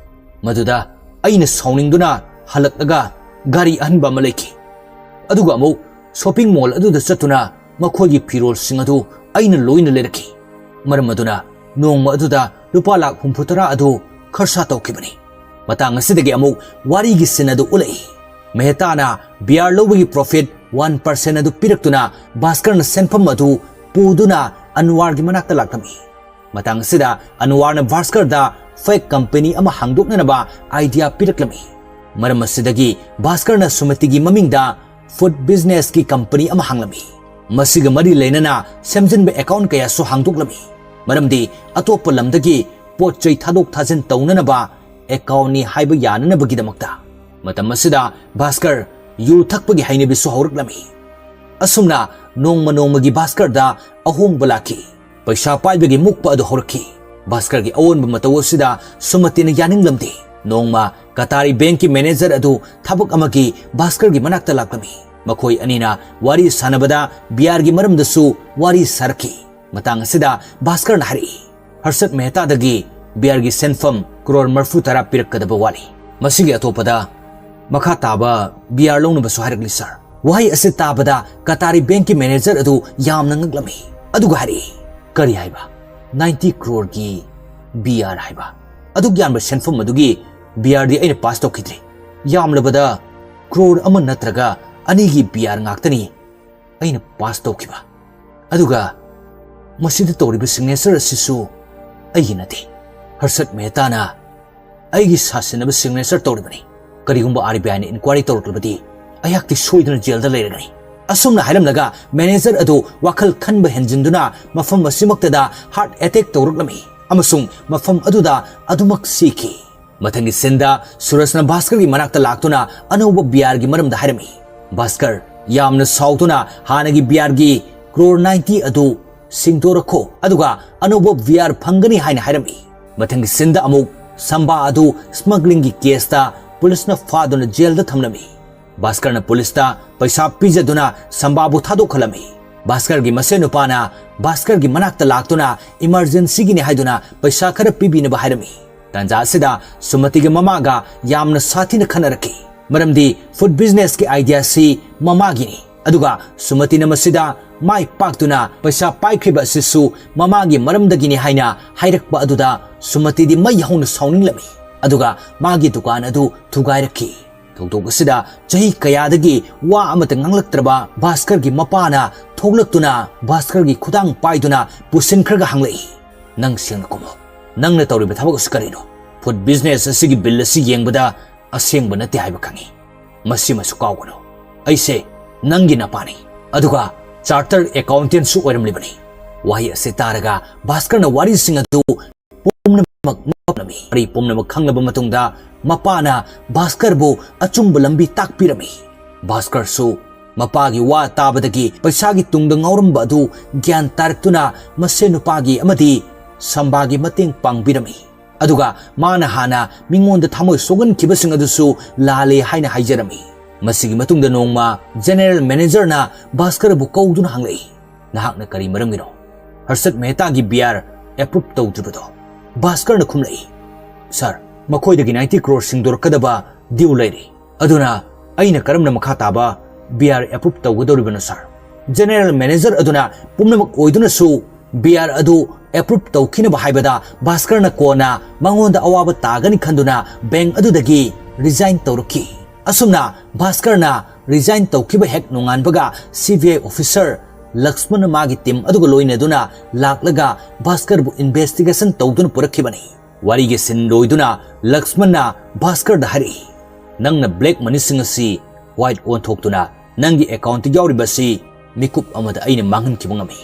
ꯃꯗꯨꯗ ꯑꯩꯅ ꯁꯥꯎꯅꯤꯡꯗꯨꯅ ꯍꯜꯂꯛꯂꯒ ꯒꯥꯔꯤ ꯑꯍꯟꯕ ꯑꯃ ꯂꯩꯈꯤ꯫ ꯑꯗꯨꯒ ꯑꯃꯨꯛ ꯁꯣꯄꯤꯡ ꯃꯣꯜ ꯑꯗꯨꯗ ꯆꯠꯇꯨꯅ ꯃꯈꯣꯏꯒꯤ ꯐꯤꯔꯣꯜꯁꯤꯡ ꯑꯗꯨ ꯑꯩꯅ ꯂꯣꯏꯅ ꯂꯩꯔꯛꯈꯤ꯫ ꯃꯔꯝ ꯑꯗꯨꯅ ꯅꯣꯡꯃ ꯑꯗꯨꯗ ꯂꯨꯄꯥ ꯂꯥꯈ ꯍꯨꯝꯐꯨ ꯇꯔꯥ ꯑꯗꯨ ꯈꯔꯁꯥ ꯇꯧꯈꯤꯕꯅꯤ꯫ ꯃꯇꯥꯡ ꯑꯁꯤꯗꯒꯤ ꯑꯃꯨꯛ ꯋꯥꯔꯤꯒꯤ ꯁꯤꯟ ꯑꯗꯨ ꯎꯠꯂꯛꯏ꯫ ꯃꯦꯍꯇꯥꯅ ꯕꯤꯌꯥꯔ ꯂꯧꯕꯒꯤ ꯄ꯭ꯔꯣꯐꯤꯠ ꯋꯥꯟ ꯄꯥꯔꯁꯦꯟ ꯑꯗꯨ ꯄꯤꯔꯛꯇꯨꯅ ꯚꯥꯁꯀꯔꯅ ꯁꯦꯟꯐꯝ ꯑꯗꯨ ꯄꯨꯗꯨꯅ ꯑꯟꯋꯥꯔꯒꯤ ꯃꯅꯥꯛꯇ ꯂꯥꯛꯂꯝꯃꯤ꯫ ꯃꯇꯥꯡ ꯑꯁꯤꯗ ꯑꯟꯋꯥꯔꯅ ꯚꯥꯁꯀꯔꯗ ꯐꯦꯛ ꯀꯝꯄꯅꯤ ꯑꯃ ꯍꯥꯡꯗꯣꯛꯅꯅꯕ ꯑꯥꯏꯗꯤꯌꯥ ꯄꯤꯔꯛꯂꯝꯃꯤ꯫ ꯃꯔꯝ ꯑꯁꯤꯗꯒꯤ ꯚꯥꯁꯀꯔꯅ ꯁꯨꯃꯇꯤꯒꯤ ꯃꯃꯤꯡꯗ ꯐꯨꯗ ꯕꯤꯖꯤꯅꯦꯁꯀꯤ ꯀꯝꯄꯅꯤ ꯑꯃ ꯍꯥꯡꯂꯝꯃꯤ꯫ ꯃꯁꯤꯒ ꯃꯔꯤ ꯂꯩꯅꯅ ꯁꯦꯝꯖꯤꯟꯕ ꯑꯦꯀꯥꯎꯟ ꯀꯌꯥꯁꯨ ꯍꯥꯡꯗꯣꯛꯂꯝꯃꯤ꯫ ꯃꯔꯝꯗꯤ ꯑꯇꯣꯞꯄ ꯂꯝꯗꯒꯤ ꯄꯣꯠ ꯆꯩ ꯊꯥꯗꯣꯛ ꯊꯥꯖꯤꯟ ꯇꯧꯅꯅꯕ ꯑꯦꯀꯥꯎꯟꯅꯤ ꯍꯥꯏꯕ ꯌꯥꯅꯅꯕꯒꯤꯗꯃꯛꯇ꯫ ꯃꯇꯝ ꯑꯁꯤꯗ ꯚꯥꯁꯀꯔ ꯌꯨ ꯊꯛꯄꯒꯤ ꯍꯩꯅꯕꯤꯁꯨ ꯍꯧꯔꯛꯂꯝꯃꯤ꯫ ꯑꯁꯨꯝꯅ ꯅꯣꯡꯃ ꯅꯣꯡꯃꯒꯤ ꯚꯥꯁꯀꯔꯗ ꯑꯍꯣꯡꯕ ꯂꯥꯛꯈꯤ꯫ ꯄꯩꯁꯥ ꯄꯥꯏꯕꯒꯤ ꯃꯨꯛꯄ ꯑꯗꯨ ꯍꯧꯔꯛꯈꯤ꯫ ꯚꯥꯁꯀꯔꯒꯤ ꯑꯑꯣꯟꯕ ꯃꯇꯧ ꯑꯁꯤꯗ ꯁꯨꯃꯇꯤꯅ ꯌꯥꯅꯤꯡꯂꯝꯗꯦ꯫ ꯅꯣꯡꯃ ꯀꯇꯥꯔꯤ ꯕꯦꯡꯛꯀꯤ ꯃꯦꯅꯦꯖꯔ ꯑꯗꯨ ꯊꯕꯛ ꯑꯃꯒꯤ ꯚꯥꯁꯀꯔꯒꯤ ꯃꯅꯥꯛꯇ ꯂꯥꯛꯂꯝꯃꯤ꯫ ꯃꯈꯣꯏ ꯑꯅꯤꯅ ꯋꯥꯔꯤ ꯁꯥꯟꯅꯕꯗ ꯕꯤꯌꯥꯔꯒꯤ ꯃꯔꯝꯗꯁꯨ ꯋꯥꯔꯤ ꯁꯥꯔꯛꯈꯤ꯫ ꯃꯇꯥꯡ ꯑꯁꯤꯗ ꯚꯥꯁꯀꯔꯅ ꯍꯥꯏꯔꯛꯏ, "ꯍꯔꯁꯠ ꯃꯦꯍꯇꯥꯗꯒꯤ ꯕꯤꯌꯥꯔꯒꯤ ꯁꯦꯟꯐꯝ ꯀ꯭ꯔꯣꯔ ꯃꯔꯤꯐꯨ ꯇꯔꯥ ꯄꯤꯔꯛꯀꯗꯕ ꯋꯥꯠꯂꯤ꯫ ꯃꯁꯤꯒꯤ ꯑꯇꯣꯞꯄꯗ ꯃꯈꯥ ꯇꯥꯕ ꯕꯤꯌꯥꯔ ꯂꯧꯅꯕꯁꯨ ꯍꯥꯏꯔꯛꯂꯤ, ꯁꯥꯔ꯫" ꯋꯥꯍꯩ ꯑꯁꯤ ꯇꯥꯕꯗ ꯀꯇꯥꯔꯤ ꯕꯦꯡꯛꯀꯤ ꯃꯦꯅꯦꯖꯔ ꯑꯗꯨ ꯌꯥꯝꯅ ꯉꯛꯂꯝꯃꯤ꯫ ꯑꯗꯨꯒ ꯍꯥꯏꯔꯛꯏ, "ꯀꯔꯤ ꯍꯥꯏꯕ? ꯅꯥꯏꯟꯇꯤ ꯀ꯭ꯔꯣꯔꯒꯤ ꯕꯤꯌꯥꯔ ꯍꯥꯏꯕ? ꯑꯗꯨꯛ ꯌꯥꯝꯕ ꯁꯦꯟꯐꯝ ꯑꯗꯨꯒꯤ ꯕꯤꯌꯥꯔꯗꯤ ꯑꯩꯅ ꯄꯥꯁ ꯇꯧꯈꯤꯗ꯭ꯔꯤ꯫ ꯌꯥꯝꯂꯕꯗ ꯀ꯭ꯔꯣꯔ ꯑꯃ ꯅꯠꯇ꯭ꯔꯒ ꯑꯅꯤꯒꯤ ꯕꯤꯌꯥꯔ ꯉꯥꯛꯇꯅꯤ ꯑꯩꯅ ꯄꯥꯁ ꯇꯧꯈꯤꯕ꯫ ꯑꯗꯨꯒ ꯃꯁꯤꯗ ꯇꯧꯔꯤꯕ ꯁꯤꯒꯅꯦꯆꯔ ꯑꯁꯤꯁꯨ ꯑꯩꯒꯤ ꯅꯠꯇꯦ꯫ ꯍꯔꯁꯠ ꯃꯦꯍꯇꯥꯅ ꯑꯩꯒꯤ ꯁꯥꯁꯤꯟꯅꯕ ꯁꯤꯒꯅꯦꯆꯔ ꯇꯧꯔꯤꯕꯅꯤ꯫ ꯀꯔꯤꯒꯨꯝꯕ ꯑꯥꯔ ꯕꯤ ꯑꯥꯏꯅ ꯏꯟꯀ꯭ꯋꯥꯏꯔꯤ ꯇꯧꯔꯛꯂꯕꯗꯤ ꯑꯩꯍꯥꯛꯇꯤ ꯁꯣꯏꯗꯅ ꯖꯦꯜꯗ ꯂꯩꯔꯒꯅꯤ꯫" ꯑꯁꯨꯝꯅ ꯍꯥꯏꯔꯝꯂꯒ ꯃꯦꯅꯦꯖꯔ ꯑꯗꯨ ꯋꯥꯈꯜ ꯈꯟꯕ ꯍꯦꯟꯖꯤꯟꯗꯨꯅ ꯃꯐꯝ ꯑꯁꯤꯃꯛꯇꯗ ꯍꯥꯔꯠ ꯑꯦꯇꯦꯛ ꯇꯧꯔꯛꯂꯝꯃꯤ ꯑꯃꯁꯨꯡ ꯃꯐꯝ ꯑꯗꯨꯗ ꯑꯗꯨꯃꯛ ꯁꯤꯈꯤ꯫ ꯃꯊꯪꯒꯤ ꯁꯤꯟꯗ ꯁꯨꯔꯖꯅ ꯚꯥꯁꯀꯔꯒꯤ ꯃꯅꯥꯛꯇ ꯂꯥꯛꯇꯨꯅ ꯑꯅꯧꯕ ꯕꯤꯌꯥꯔꯒꯤ ꯃꯔꯝꯗ ꯍꯥꯏꯔꯝꯃꯤ꯫ ꯚꯥꯁꯀꯔ, ꯌꯥꯝꯅ ꯁꯥꯎꯗꯨꯅ ꯍꯥꯟꯅꯒꯤ ꯕꯤꯌꯥꯔꯒꯤ ꯀ꯭ꯔꯣꯔ ꯅꯥꯏꯟꯇꯤ ꯑꯗꯨ ꯁꯤꯡꯗꯣꯔꯛꯈꯣ, ꯑꯗꯨꯒ ꯑꯅꯧꯕ ꯕꯤꯌꯥꯔ ꯐꯪꯒꯅꯤ ꯍꯥꯏꯅ ꯍꯥꯏꯔꯝꯃꯤ꯫ ꯃꯊꯪꯒꯤ ꯁꯤꯟꯗ ꯑꯃꯨꯛ ꯁꯝꯕꯥ ꯑꯗꯨ ꯁ꯭ꯃꯒ꯭ꯂꯤꯡꯒꯤ ꯀꯦꯁꯇ ꯄꯨꯂꯤꯁꯅ ꯐꯥꯗꯨꯅ ꯖꯦꯜꯗ ꯊꯝꯂꯝꯃꯤ꯫ ꯚꯥꯁꯀꯔꯅ ꯄꯨꯂꯤꯁꯇ ꯄꯩꯁꯥ ꯄꯤꯖꯗꯨꯅ ꯁꯝꯕꯥꯕꯨ ꯊꯥꯗꯣꯛꯍꯜꯂꯝꯃꯤ꯫ ꯚꯥꯁꯀꯔꯒꯤ ꯃꯁꯦꯟ ꯅꯨꯄꯥꯅ ꯚꯥꯁꯀꯔꯒꯤ ꯃꯅꯥꯛꯇ ꯂꯥꯛꯇꯨꯅ ꯏꯃꯔꯖꯦꯟꯁꯤꯒꯤꯅꯤ ꯍꯥꯏꯗꯨꯅ ꯄꯩꯁꯥ ꯈꯔ ꯄꯤꯕꯤꯅꯕ ꯍꯥꯏꯔꯝꯃꯤ꯫ ꯇꯥꯟꯖꯥ ꯑꯁꯤꯗ ꯁꯨꯃꯇꯤꯒꯤ ꯃꯃꯥꯒ ꯌꯥꯝꯅ ꯁꯥꯊꯤꯅ ꯈꯟꯅꯔꯛꯈꯤ, ꯃꯔꯝꯗꯤ ꯐꯨꯗ ꯕꯤꯖꯤꯅꯦꯁꯀꯤ ꯑꯥꯏꯗꯤꯌꯥꯁꯤ ꯃꯃꯥꯒꯤꯅꯤ꯫ ꯑꯗꯨꯒ ꯁꯨꯃꯇꯤꯅ ꯃꯁꯤꯗ ꯃꯥꯏ ꯄꯥꯛꯇꯨꯅ ꯄꯩꯁꯥ ꯄꯥꯏꯈ꯭ꯔꯤꯕ ꯑꯁꯤꯁꯨ ꯃꯃꯥꯒꯤ ꯃꯔꯝꯗꯒꯤꯅꯤ ꯍꯥꯏꯅ ꯍꯥꯏꯔꯛꯄ ꯑꯗꯨꯗ ꯁꯨꯃꯇꯤꯗꯤ ꯃꯩ ꯍꯧꯅ ꯁꯥꯎꯅꯤꯡꯂꯝꯃꯤ꯫ ꯑꯗꯨꯒ ꯃꯥꯒꯤ ꯗꯨꯀꯥꯟ ꯑꯗꯨ ꯊꯨꯒꯥꯏꯔꯛꯈꯤ꯫ ꯊꯧꯗꯣꯛ ꯑꯁꯤꯗ ꯆꯍꯤ ꯀꯌꯥꯗꯒꯤ ꯋꯥ ꯑꯃꯠꯇ ꯉꯥꯡꯂꯛꯇ꯭ꯔꯕ ꯚꯥꯁꯀꯔꯒꯤ ꯃꯄꯥꯅ ꯊꯣꯛꯂꯛꯇꯨꯅ ꯚꯥꯁꯀꯔꯒꯤ ꯈꯨꯗꯥꯡ ꯄꯥꯏꯗꯨꯅ ꯄꯨꯁꯤꯟꯈ꯭ꯔꯒ ꯍꯪꯂꯛꯏ, "ꯅꯪ ꯁꯦꯡꯅ ꯈꯨꯝꯃꯨ꯫ ꯅꯪꯅ ꯇꯧꯔꯤꯕ ꯊꯕꯛ ꯑꯁꯤ ꯀꯔꯤꯅꯣ? ꯐꯨꯗ ꯕꯤꯖꯤꯅꯦꯁ ꯑꯁꯤꯒꯤ ꯕꯤꯜ ꯑꯁꯤ ꯌꯦꯡꯕꯗ ꯑꯁꯦꯡꯕ ꯅꯠꯇꯦ ꯍꯥꯏꯕ ꯈꯪꯉꯤ꯫ ꯃꯁꯤꯃꯁꯨ ꯀꯥꯎꯒꯅꯨ꯫ ꯑꯩꯁꯦ ꯅꯪꯒꯤ ꯅꯄꯥꯅꯤ, ꯑꯗꯨꯒ ꯆꯥꯔꯇꯔ ꯑꯦꯀꯥꯎꯟꯇꯦꯟꯁꯨ ꯑꯣꯏꯔꯝꯂꯤꯕꯅꯤ꯫" ꯋꯥꯍꯩ ꯑꯁꯤ ꯇꯥꯔꯒ ꯚꯥꯁꯀꯔꯅ ꯋꯥꯔꯤꯁꯤꯡ ꯑꯗꯨ ꯄꯨꯝꯅꯃꯛ ꯅꯣꯛꯂꯝꯃꯤ꯫ ꯋꯥꯔꯤ ꯄꯨꯝꯅꯃꯛ ꯈꯪꯂꯕ ꯃꯇꯨꯡꯗ ꯃꯄꯥꯅ ꯚꯥꯁꯀꯔꯕꯨ ꯑꯆꯨꯝꯕ ꯂꯝꯕꯤ ꯇꯥꯛꯄꯤꯔꯝꯃꯤ꯫ ꯚꯥꯁꯀꯔꯁꯨ ꯃꯄꯥꯒꯤ ꯋꯥ ꯇꯥꯕꯗꯒꯤ ꯄꯩꯁꯥꯒꯤ ꯇꯨꯡꯗ ꯉꯥꯎꯔꯝꯕ ꯑꯗꯨ ꯒ꯭ꯌꯥꯟ ꯇꯥꯔꯛꯇꯨꯅ ꯃꯁꯦꯟ ꯅꯨꯄꯥꯒꯤ ꯑꯃꯗꯤ ꯁꯝꯕꯥꯒꯤ ꯃꯇꯦꯡ ꯄꯥꯡꯕꯤꯔꯝꯃꯤ꯫ ꯑꯗꯨꯒ ꯃꯥꯅ ꯍꯥꯟꯅ ꯃꯤꯉꯣꯟꯗ ꯊꯃꯣꯏ ꯁꯣꯛꯍꯟꯈꯤꯕꯁꯤꯡ ꯑꯗꯨꯁꯨ ꯂꯥꯜꯂꯦ ꯍꯥꯏꯅ ꯍꯥꯏꯖꯔꯝꯃꯤ꯫ ꯃꯁꯤꯒꯤ ꯃꯇꯨꯡꯗ ꯅꯣꯡꯃ ꯖꯦꯅꯦꯔꯦꯜ ꯃꯦꯅꯦꯖꯔꯅ ꯚꯥꯁꯀꯔꯕꯨ ꯀꯧꯗꯨꯅ ꯍꯪꯂꯛꯏ, "ꯅꯍꯥꯛꯅ ꯀꯔꯤ ꯃꯔꯝꯒꯤꯅꯣ ꯍꯔꯁꯠ ꯃꯦꯍꯇꯥꯒꯤ ꯕꯤꯌꯥꯔ ꯑꯦꯄ꯭ꯔꯨꯞ ꯇꯧꯗ꯭ꯔꯤꯕꯗꯣ?" ꯚꯥꯁꯀꯔꯅ ꯈꯨꯝꯂꯛꯏ, "ꯁꯥꯔ, ꯃꯈꯣꯏꯗꯒꯤ ꯅꯥꯏꯟꯇꯤ ꯀ꯭ꯔꯣꯔ ꯁꯤꯡꯗꯣꯔꯛꯀꯗꯕ ꯗ꯭ꯌꯨ ꯂꯩꯔꯤ꯫ ꯑꯗꯨꯅ ꯑꯩꯅ ꯀꯔꯝꯅ ꯃꯈꯥ ꯇꯥꯕ ꯕꯤꯌꯥꯔ ꯑꯦꯄ꯭ꯔꯨꯞ ꯇꯧꯒꯗꯧꯔꯤꯕꯅꯣ, ꯁꯥꯔ?" ꯖꯦꯅꯦꯔꯦꯜ ꯃꯦꯅꯦꯖꯔ ꯑꯗꯨꯅ ꯄꯨꯝꯅꯃꯛ ꯑꯣꯏꯗꯨꯅꯁꯨ ꯕꯤꯌꯥꯔ ꯑꯗꯨ ꯑꯦꯄ꯭ꯔꯨꯞ ꯇꯧꯈꯤꯅꯕ ꯍꯥꯏꯕꯗ ꯚꯥꯁꯀꯔꯅ ꯀꯣꯟꯅ ꯃꯉꯣꯟꯗ ꯑꯋꯥꯕ ꯇꯥꯒꯅꯤ ꯈꯟꯗꯨꯅ ꯕꯦꯡꯛ ꯑꯗꯨꯗꯒꯤ ꯔꯤꯖꯥꯏꯟ ꯇꯧꯔꯛꯈꯤ꯫ ꯑꯁꯨꯝꯅ ꯚꯥꯁꯀꯔꯅ ꯔꯤꯖꯥꯏꯟ ꯇꯧꯈꯤꯕ ꯍꯦꯛ ꯅꯣꯡꯉꯥꯟꯕꯒ ꯁꯤ ꯕꯤ ꯑꯥꯏ ꯑꯣꯐꯤꯁꯔ ꯂꯛꯁꯃꯟꯅ ꯃꯥꯒꯤ ꯇꯤꯝ ꯑꯗꯨꯒ ꯂꯣꯏꯅꯗꯨꯅ ꯂꯥꯛꯂꯒ ꯚꯥꯁꯀꯔꯕꯨ ꯏꯟꯚꯦꯁꯇꯤꯒꯦꯁꯟ ꯇꯧꯗꯨꯅ ꯄꯨꯔꯛꯈꯤꯕꯅꯤ꯫ ꯋꯥꯔꯤꯒꯤ ꯁꯤꯟ ꯂꯣꯏꯗꯨꯅ ꯂꯛꯁꯃꯟꯅ ꯚꯥꯁꯀꯔꯗ ꯍꯥꯏꯔꯛꯏ, "ꯅꯪꯅ ꯕ꯭ꯂꯦꯛ ꯃꯅꯤꯁꯤꯡ ꯑꯁꯤ ꯋꯥꯏꯠ ꯑꯣꯟꯊꯣꯛꯇꯨꯅ ꯅꯪꯒꯤ ꯑꯦꯀꯥꯎꯟꯠꯇ ꯌꯥꯎꯔꯤꯕ ꯑꯁꯤ ꯃꯤꯀꯨꯞ ꯑꯃꯗ ꯑꯩꯅ ꯃꯥꯡꯍꯟꯈꯤꯕ ꯉꯝꯃꯤ꯫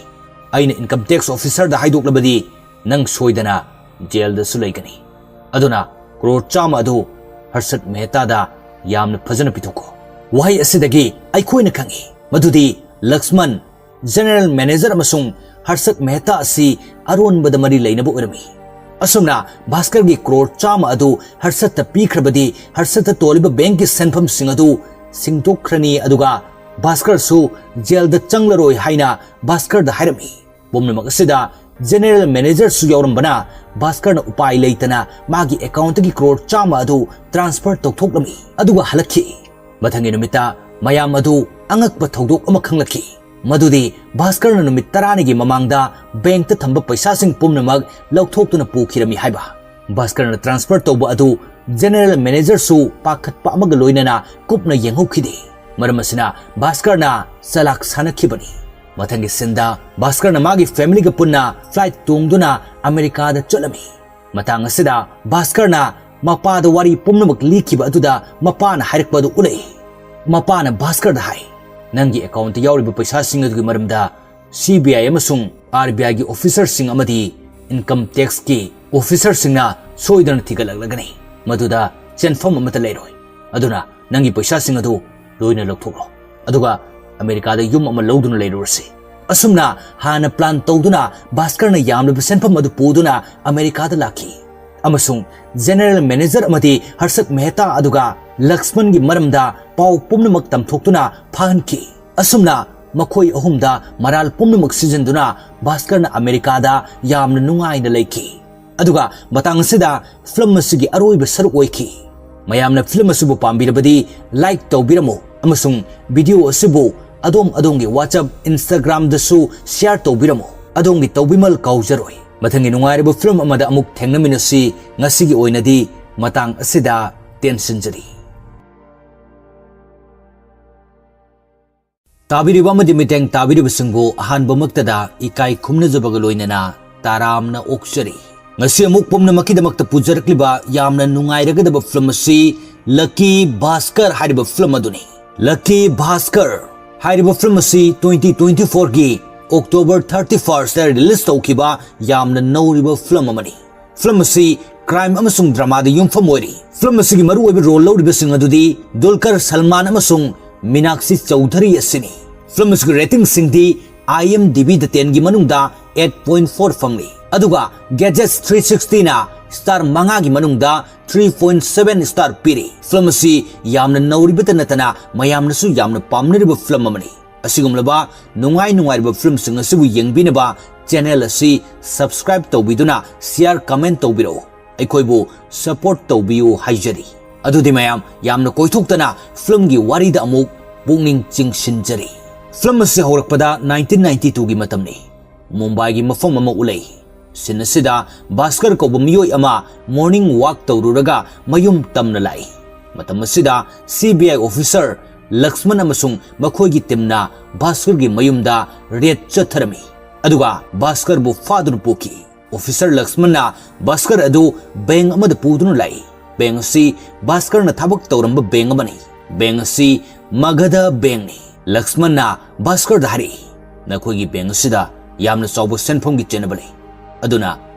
ꯑꯩꯅ ꯏꯟꯀꯝ ꯇꯦꯛꯁ ꯑꯣꯐꯤꯁꯔꯗ ꯍꯥꯏꯗꯣꯛꯂꯕꯗꯤ ꯅꯪ ꯁꯣꯏꯗꯅ ꯖꯦꯜꯗꯁꯨ ꯂꯩꯒꯅꯤ꯫ ꯑꯗꯨꯅ ꯀ꯭ꯔꯣꯔ ꯆꯥꯝꯃ ꯑꯗꯨ ꯍꯔꯁꯠ ꯃꯦꯍꯇꯥꯗ ꯌꯥꯝꯅ ꯐꯖꯅ ꯄꯤꯊꯣꯛꯈꯣ꯫ ꯋꯥꯍꯩ ꯑꯁꯤꯗꯒꯤ ꯑꯩꯈꯣꯏꯅ ꯈꯪꯏ ꯃꯗꯨꯗꯤ ꯂꯛꯁꯃꯟ, ꯖꯦꯅꯔꯦꯜ ꯃꯦꯅꯦꯖꯔ ꯑꯃꯁꯨꯡ ꯍꯔꯁꯠ ꯃꯦꯍꯇꯥ ꯑꯁꯤ ꯑꯔꯣꯟꯕꯗ ꯃꯔꯤ ꯂꯩꯅꯕ ꯑꯣꯏꯔꯝꯃꯤ꯫ ꯑꯁꯨꯝꯅ ꯚꯥꯁꯀꯔꯒꯤ ꯀ꯭ꯔꯣꯔ ꯆꯥꯝꯃ ꯑꯗꯨ ꯍꯔꯁꯠꯇ ꯄꯤꯈ꯭ꯔꯕꯗꯤ ꯍꯔꯁꯠꯇ ꯇꯣꯜꯂꯤꯕ ꯕꯦꯡꯛꯀꯤ ꯁꯦꯟꯐꯝꯁꯤꯡ ꯑꯗꯨ ꯁꯤꯡꯗꯣꯛꯈ꯭ꯔꯅꯤ, ꯑꯗꯨꯒ ꯚꯥꯁꯀꯔꯁꯨ ꯖꯦꯜꯗ ꯆꯪꯂꯔꯣꯏ ꯍꯥꯏꯅ ꯚꯥꯁꯀꯔꯗ ꯍꯥꯏꯔꯝꯃꯤ꯫ ꯄꯨꯝꯅꯃꯛ ꯑꯁꯤꯗ ꯖꯦꯅꯔꯦꯜ ꯃꯦꯅꯦꯖꯔꯁꯨ ꯌꯥꯎꯔꯝꯕꯅ ꯚꯥꯁꯀꯔꯅ ꯎꯄꯥꯏ ꯂꯩꯇꯅ ꯃꯥꯒꯤ ꯑꯦꯀꯥꯎꯟꯠꯇꯒꯤ ꯀ꯭ꯔꯣꯔ ꯆꯥꯝꯃ ꯑꯗꯨ ꯇ꯭ꯔꯥꯟꯁꯐꯔ ꯇꯧꯊꯣꯛꯂꯝꯃꯤ, ꯑꯗꯨꯒ ꯍꯜꯂꯛꯈꯤ꯫ ꯃꯊꯪꯒꯤ ꯅꯨꯃꯤꯠꯇ ꯃꯌꯥꯝ ꯑꯗꯨ ꯑꯉꯛꯄ ꯊꯧꯗꯣꯛ ꯑꯃ ꯈꯪꯂꯛꯈꯤ, ꯃꯗꯨꯗꯤ ꯚꯥꯁꯀꯔꯅ ꯅꯨꯃꯤꯠ ꯇꯔꯥꯅꯤꯒꯤ ꯃꯃꯥꯡꯗ ꯕꯦꯡꯛꯇ ꯊꯝꯕ ꯄꯩꯁꯥꯁꯤꯡ ꯄꯨꯝꯅꯃꯛ ꯂꯧꯊꯣꯛꯇꯨꯅ ꯄꯨꯈꯤꯔꯝꯃꯤ ꯍꯥꯏꯕ꯫ ꯚꯥꯁꯀꯔꯅ ꯇ꯭ꯔꯥꯟꯁꯐꯔ ꯇꯧꯕ ꯑꯗꯨ ꯖꯦꯅꯔꯦꯜ ꯃꯦꯅꯦꯖꯔꯁꯨ ꯄꯥꯈꯠꯄ ꯑꯃꯒ ꯂꯣꯏꯅꯅ ꯀꯨꯞꯅ ꯌꯦꯡꯍꯧꯈꯤꯗꯦ꯫ ꯃꯔꯝ ꯑꯁꯤꯅ ꯚꯥꯁꯀꯔꯅ ꯆꯂꯥꯛ ꯁꯥꯟꯅꯈꯤꯕꯅꯤ꯫ ꯃꯊꯪꯒꯤ ꯁꯤꯟꯗ ꯚꯥꯁꯀꯔꯅ ꯃꯥꯒꯤ ꯐꯦꯃꯤꯂꯤꯒ ꯄꯨꯟꯅ ꯐ꯭ꯂꯥꯏꯠ ꯇꯣꯡꯗꯨꯅ ꯑꯃꯦꯔꯤꯀꯥꯗ ꯆꯠꯂꯝꯃꯤ꯫ ꯃꯇꯥꯡ ꯑꯁꯤꯗ ꯚꯥꯁꯀꯔꯅ ꯃꯄꯥꯗ ꯋꯥꯔꯤ ꯄꯨꯝꯅꯃꯛ ꯂꯤꯈꯤꯕ ꯑꯗꯨꯗ ꯃꯄꯥꯅ ꯍꯥꯏꯔꯛꯄ ꯑꯗꯨ ꯎꯠꯂꯛꯏ꯫ ꯃꯄꯥꯅ ꯚꯥꯁꯀꯔꯗ ꯍꯥꯏ, "ꯅꯪꯒꯤ ꯑꯦꯀꯥꯎꯟꯠꯇ ꯌꯥꯎꯔꯤꯕ ꯄꯩꯁꯥꯁꯤꯡ ꯑꯗꯨꯒꯤ ꯃꯔꯝꯗ ꯁꯤ ꯕꯤ ꯑꯥꯏ ꯑꯃꯁꯨꯡ ꯑꯥꯔ ꯕꯤ ꯑꯥꯏꯒꯤ ꯑꯣꯐꯤꯁꯔꯁꯤꯡ ꯑꯃꯗꯤ ꯏꯟꯀꯝ ꯇꯦꯛꯁꯀꯤ ꯑꯣꯐꯤꯁꯔꯁꯤꯡꯅ ꯁꯣꯏꯗꯅ ꯊꯤꯒꯠꯂꯛꯂꯒꯅꯤ꯫ ꯃꯗꯨꯗ ꯆꯦꯟꯐꯝ ꯑꯃꯠꯇ ꯂꯩꯔꯣꯏ꯫ ꯑꯗꯨꯅ ꯅꯪꯒꯤ ꯄꯩꯁꯥꯁꯤꯡ ꯑꯗꯨ ꯂꯣꯏꯅ ꯂꯧꯊꯣꯛꯂꯣ꯫ ꯑꯗꯨꯒ ꯑꯃꯦꯔꯤꯀꯥꯗ ꯌꯨꯝ ꯑꯃ ꯂꯧꯗꯨꯅ ꯂꯩꯔꯨꯔꯁꯤ꯫" ꯑꯁꯨꯝꯅ ꯍꯥꯟꯅ ꯄ꯭ꯂꯥꯟ ꯇꯧꯗꯨꯅ ꯚꯥꯁꯀꯔꯅ ꯌꯥꯝꯂꯕ ꯁꯦꯟꯐꯝ ꯑꯗꯨ ꯄꯨꯗꯨꯅ ꯑꯃꯦꯔꯤꯀꯥꯗ ꯂꯥꯛꯈꯤ ꯑꯃꯁꯨꯡ ꯖꯦꯅꯔꯦꯜ ꯃꯦꯅꯦꯖꯔ ꯑꯃꯗꯤ ꯍꯔꯁꯠ ꯃꯦꯍꯇꯥ ꯑꯗꯨꯒ ꯂꯛꯁꯃꯟꯒꯤ ꯃꯔꯝꯗ ꯄꯥꯎ ꯄꯨꯝꯅꯃꯛ ꯇꯝꯊꯣꯛꯇꯨꯅ ꯐꯥꯍꯟꯈꯤ꯫ ꯑꯁꯨꯝꯅ ꯃꯈꯣꯏ ꯑꯍꯨꯝꯗ ꯃꯔꯥꯜ ꯄꯨꯝꯅꯃꯛ ꯁꯤꯖꯤꯟꯗꯨꯅ ꯚꯥꯁꯀꯔꯅ ꯑꯃꯦꯔꯤꯀꯥꯗ ꯌꯥꯝꯅ ꯅꯨꯡꯉꯥꯏꯅ ꯂꯩꯈꯤ꯫ ꯑꯗꯨꯒ ꯃꯇꯥꯡ ꯑꯁꯤꯗ ꯐꯤꯂꯝ ꯑꯁꯤꯒꯤ ꯑꯔꯣꯏꯕ ꯁꯔꯨꯛ ꯑꯣꯏꯈꯤ꯫ ꯃꯌꯥꯝꯅ ꯐꯤꯂꯝ ꯑꯁꯤꯕꯨ ꯄꯥꯝꯕꯤꯔꯕꯗꯤ ꯂꯥꯏꯛ ꯇꯧꯕꯤꯔꯝꯃꯨ ꯑꯃꯁꯨꯡ ꯚꯤꯗꯤꯑꯣ ꯑꯁꯤꯕꯨ ꯑꯗꯣꯝ ꯑꯗꯣꯝꯒꯤ WhatsApp, Instagram-ꯗꯁꯨ ꯁꯤꯌꯥꯔ ꯇꯧꯕꯤꯔꯝꯃꯨ꯫ ꯑꯗꯣꯝꯒꯤ ꯇꯧꯕꯤꯃꯜ ꯀꯥꯎꯖꯔꯣꯏ꯫ ꯃꯊꯪꯒꯤ ꯅꯨꯡꯉꯥꯏꯔꯕ ꯐꯤꯂꯝ ꯑꯃꯗ ꯑꯃꯨꯛ ꯊꯦꯡꯅꯃꯤꯟꯅꯁꯤ꯫ ꯉꯁꯤꯒꯤ ꯑꯣꯏꯅꯗꯤ ꯃꯇꯥꯡ ꯑꯁꯤꯗ ꯇꯦꯟꯁꯤꯟꯖꯔꯤ꯫ ꯇꯥꯕꯤꯔꯤꯕ ꯑꯃꯗꯤ ꯃꯤꯠꯌꯦꯡ ꯇꯥꯕꯤꯔꯤꯕꯁꯤꯡꯕꯨ ꯑꯍꯥꯟꯕꯃꯛꯇꯗ ꯏꯀꯥꯏ ꯈꯨꯝꯅꯖꯕꯒ ꯂꯣꯏꯅꯅ ꯇꯔꯥꯝꯅ ꯑꯣꯛꯆꯔꯤ꯫ ꯉꯁꯤ ꯑꯃꯨꯛ ꯄꯨꯝꯅꯃꯛꯀꯤꯗꯃꯛꯇ ꯄꯨꯖꯔꯛꯂꯤꯕ ꯌꯥꯝꯅ ꯅꯨꯡꯉꯥꯏꯔꯒꯗꯕ ꯐꯤꯂꯝ ꯑꯁꯤ ꯂꯛꯀꯤ ꯚꯥꯁꯀꯔ ꯍꯥꯏꯔꯤꯕ ꯐꯤꯂꯝ ꯑꯗꯨꯅꯤ꯫ ꯂꯛꯀꯤ ꯚꯥꯁꯀꯔ ꯍꯥꯏꯔꯤꯕ ꯐꯤꯂꯝ ꯑꯁꯤ twenty twenty-four-ꯒꯤ October thirty-first-ꯇ ꯔꯤꯂꯤꯖ ꯇꯧꯈꯤꯕ ꯌꯥꯝꯅ ꯅꯧꯔꯤꯕ ꯐꯤꯂꯝ ꯑꯃꯅꯤ꯫ ꯐꯤꯂꯝ ꯑꯁꯤ crime ꯑꯃꯁꯨꯡ dramaꯗ ꯌꯨꯝꯐꯝ ꯑꯣꯏꯔꯤ꯫ Film ꯑꯁꯤꯒꯤ ꯃꯔꯨꯑꯣꯏꯕ role ꯂꯧꯔꯤꯕꯁꯤꯡ ꯑꯗꯨꯗꯤ ꯗꯨꯜꯀꯔ ꯁꯜꯃꯥꯟ ꯑꯃꯁꯨꯡ ꯃꯤꯅꯥꯛꯁꯤ ꯆꯧꯙꯔꯤ ꯑꯁꯤꯅꯤ꯫ Film ꯑꯁꯤꯒꯤ ratingꯁꯤꯡꯗꯤ IMDbꯗ tenꯒꯤ ꯃꯅꯨꯡꯗ eight point four ꯐꯪꯂꯤ꯫ ꯑꯗꯨꯒ Gadgets three sixtyꯅ star ꯃꯉꯥꯒꯤ ꯃꯅꯨꯡꯗ three point seven star ꯄꯤꯔꯤ꯫ Film ꯑꯁꯤ ꯌꯥꯝꯅ ꯅꯧꯔꯤꯕꯇ ꯅꯠꯇꯅ ꯃꯌꯥꯝꯅꯁꯨ ꯌꯥꯝꯅ ꯄꯥꯝꯅꯔꯤꯕ film ꯑꯃꯅꯤ꯫ ꯑꯁꯤꯒꯨꯝꯂꯕ ꯅꯨꯡꯉꯥꯏ ꯅꯨꯡꯉꯥꯏꯔꯕ filmꯁꯤꯡ ꯑꯁꯤꯕꯨ ꯌꯦꯡꯕꯤꯅꯕ channel ꯑꯁꯤ subscribe ꯇꯧꯕꯤꯗꯨꯅ share, comment ꯇꯧꯕꯤꯔꯛꯎ꯫ ꯑꯩꯈꯣꯏꯕꯨ support ꯇꯧꯕꯤꯌꯨ ꯍꯥꯏꯖꯔꯤ꯫ ꯑꯗꯨꯗꯤ ꯃꯌꯥꯝ ꯌꯥꯝꯅ ꯀꯣꯏꯊꯣꯛꯇꯅ filmꯒꯤ ꯋꯥꯔꯤꯗ ꯑꯃꯨꯛ ꯄꯨꯛꯅꯤꯡ ꯆꯤꯡꯁꯤꯟꯖꯔꯤ꯫ Film ꯑꯁꯤ ꯍꯧꯔꯛꯄꯗ nineteen ninety twoꯒꯤ ꯃꯇꯝꯅꯤ꯫ ꯃꯨꯝꯕꯥꯏꯒꯤ ꯃꯐꯝ ꯑꯃ ꯎꯠꯂꯛꯏ꯫ Scene ꯑꯁꯤꯗ ꯚꯥꯁꯀꯔ ꯀꯧꯕ ꯃꯤꯑꯣꯏ ꯑꯃ morning walk ꯇꯧꯔꯨꯔꯒ ꯃꯌꯨꯝ ꯇꯝꯅ ꯂꯥꯛꯏ꯫ ꯃꯇꯝ ꯑꯁꯤꯗ CBI officer ꯂꯛꯁꯃꯟ ꯑꯃꯁꯨꯡ ꯃꯈꯣꯏꯒꯤ teamꯅ ꯚꯥꯁꯀꯔꯒꯤ ꯃꯌꯨꯝꯗ raid ꯆꯠꯊꯔꯝꯃꯤ꯫ ꯑꯗꯨꯒ ꯚꯥꯁꯀꯔꯕꯨ ꯐꯥꯗꯨꯅ ꯄꯨꯈꯤ꯫ Officer ꯂꯛꯁꯃꯟꯅ ꯚꯥꯁꯀꯔ ꯑꯗꯨ bank ꯑꯃꯗ ꯄꯨꯗꯨꯅ ꯂꯥꯛꯏ꯫ Bank ꯑꯁꯤ ꯚꯥꯁꯀꯔꯅ ꯊꯕꯛ ꯇꯧꯔꯝꯕ bank ꯑꯃꯅꯤ꯫ Bank ꯑꯁꯤ ꯃꯒꯙ bankꯅꯤ꯫ ꯂꯛꯁꯃꯟꯅ ꯚꯥꯁꯀꯔꯗ ꯍꯥꯏꯔꯛꯏ, "ꯅꯈꯣꯏꯒꯤ bank ꯑꯁꯤꯗ ꯌꯥꯝꯅ ꯆꯥꯎꯕ ꯁꯦꯟꯐꯝꯒꯤ ꯆꯦꯟꯅꯕ ꯂꯩ꯫ ꯑꯗꯨꯅ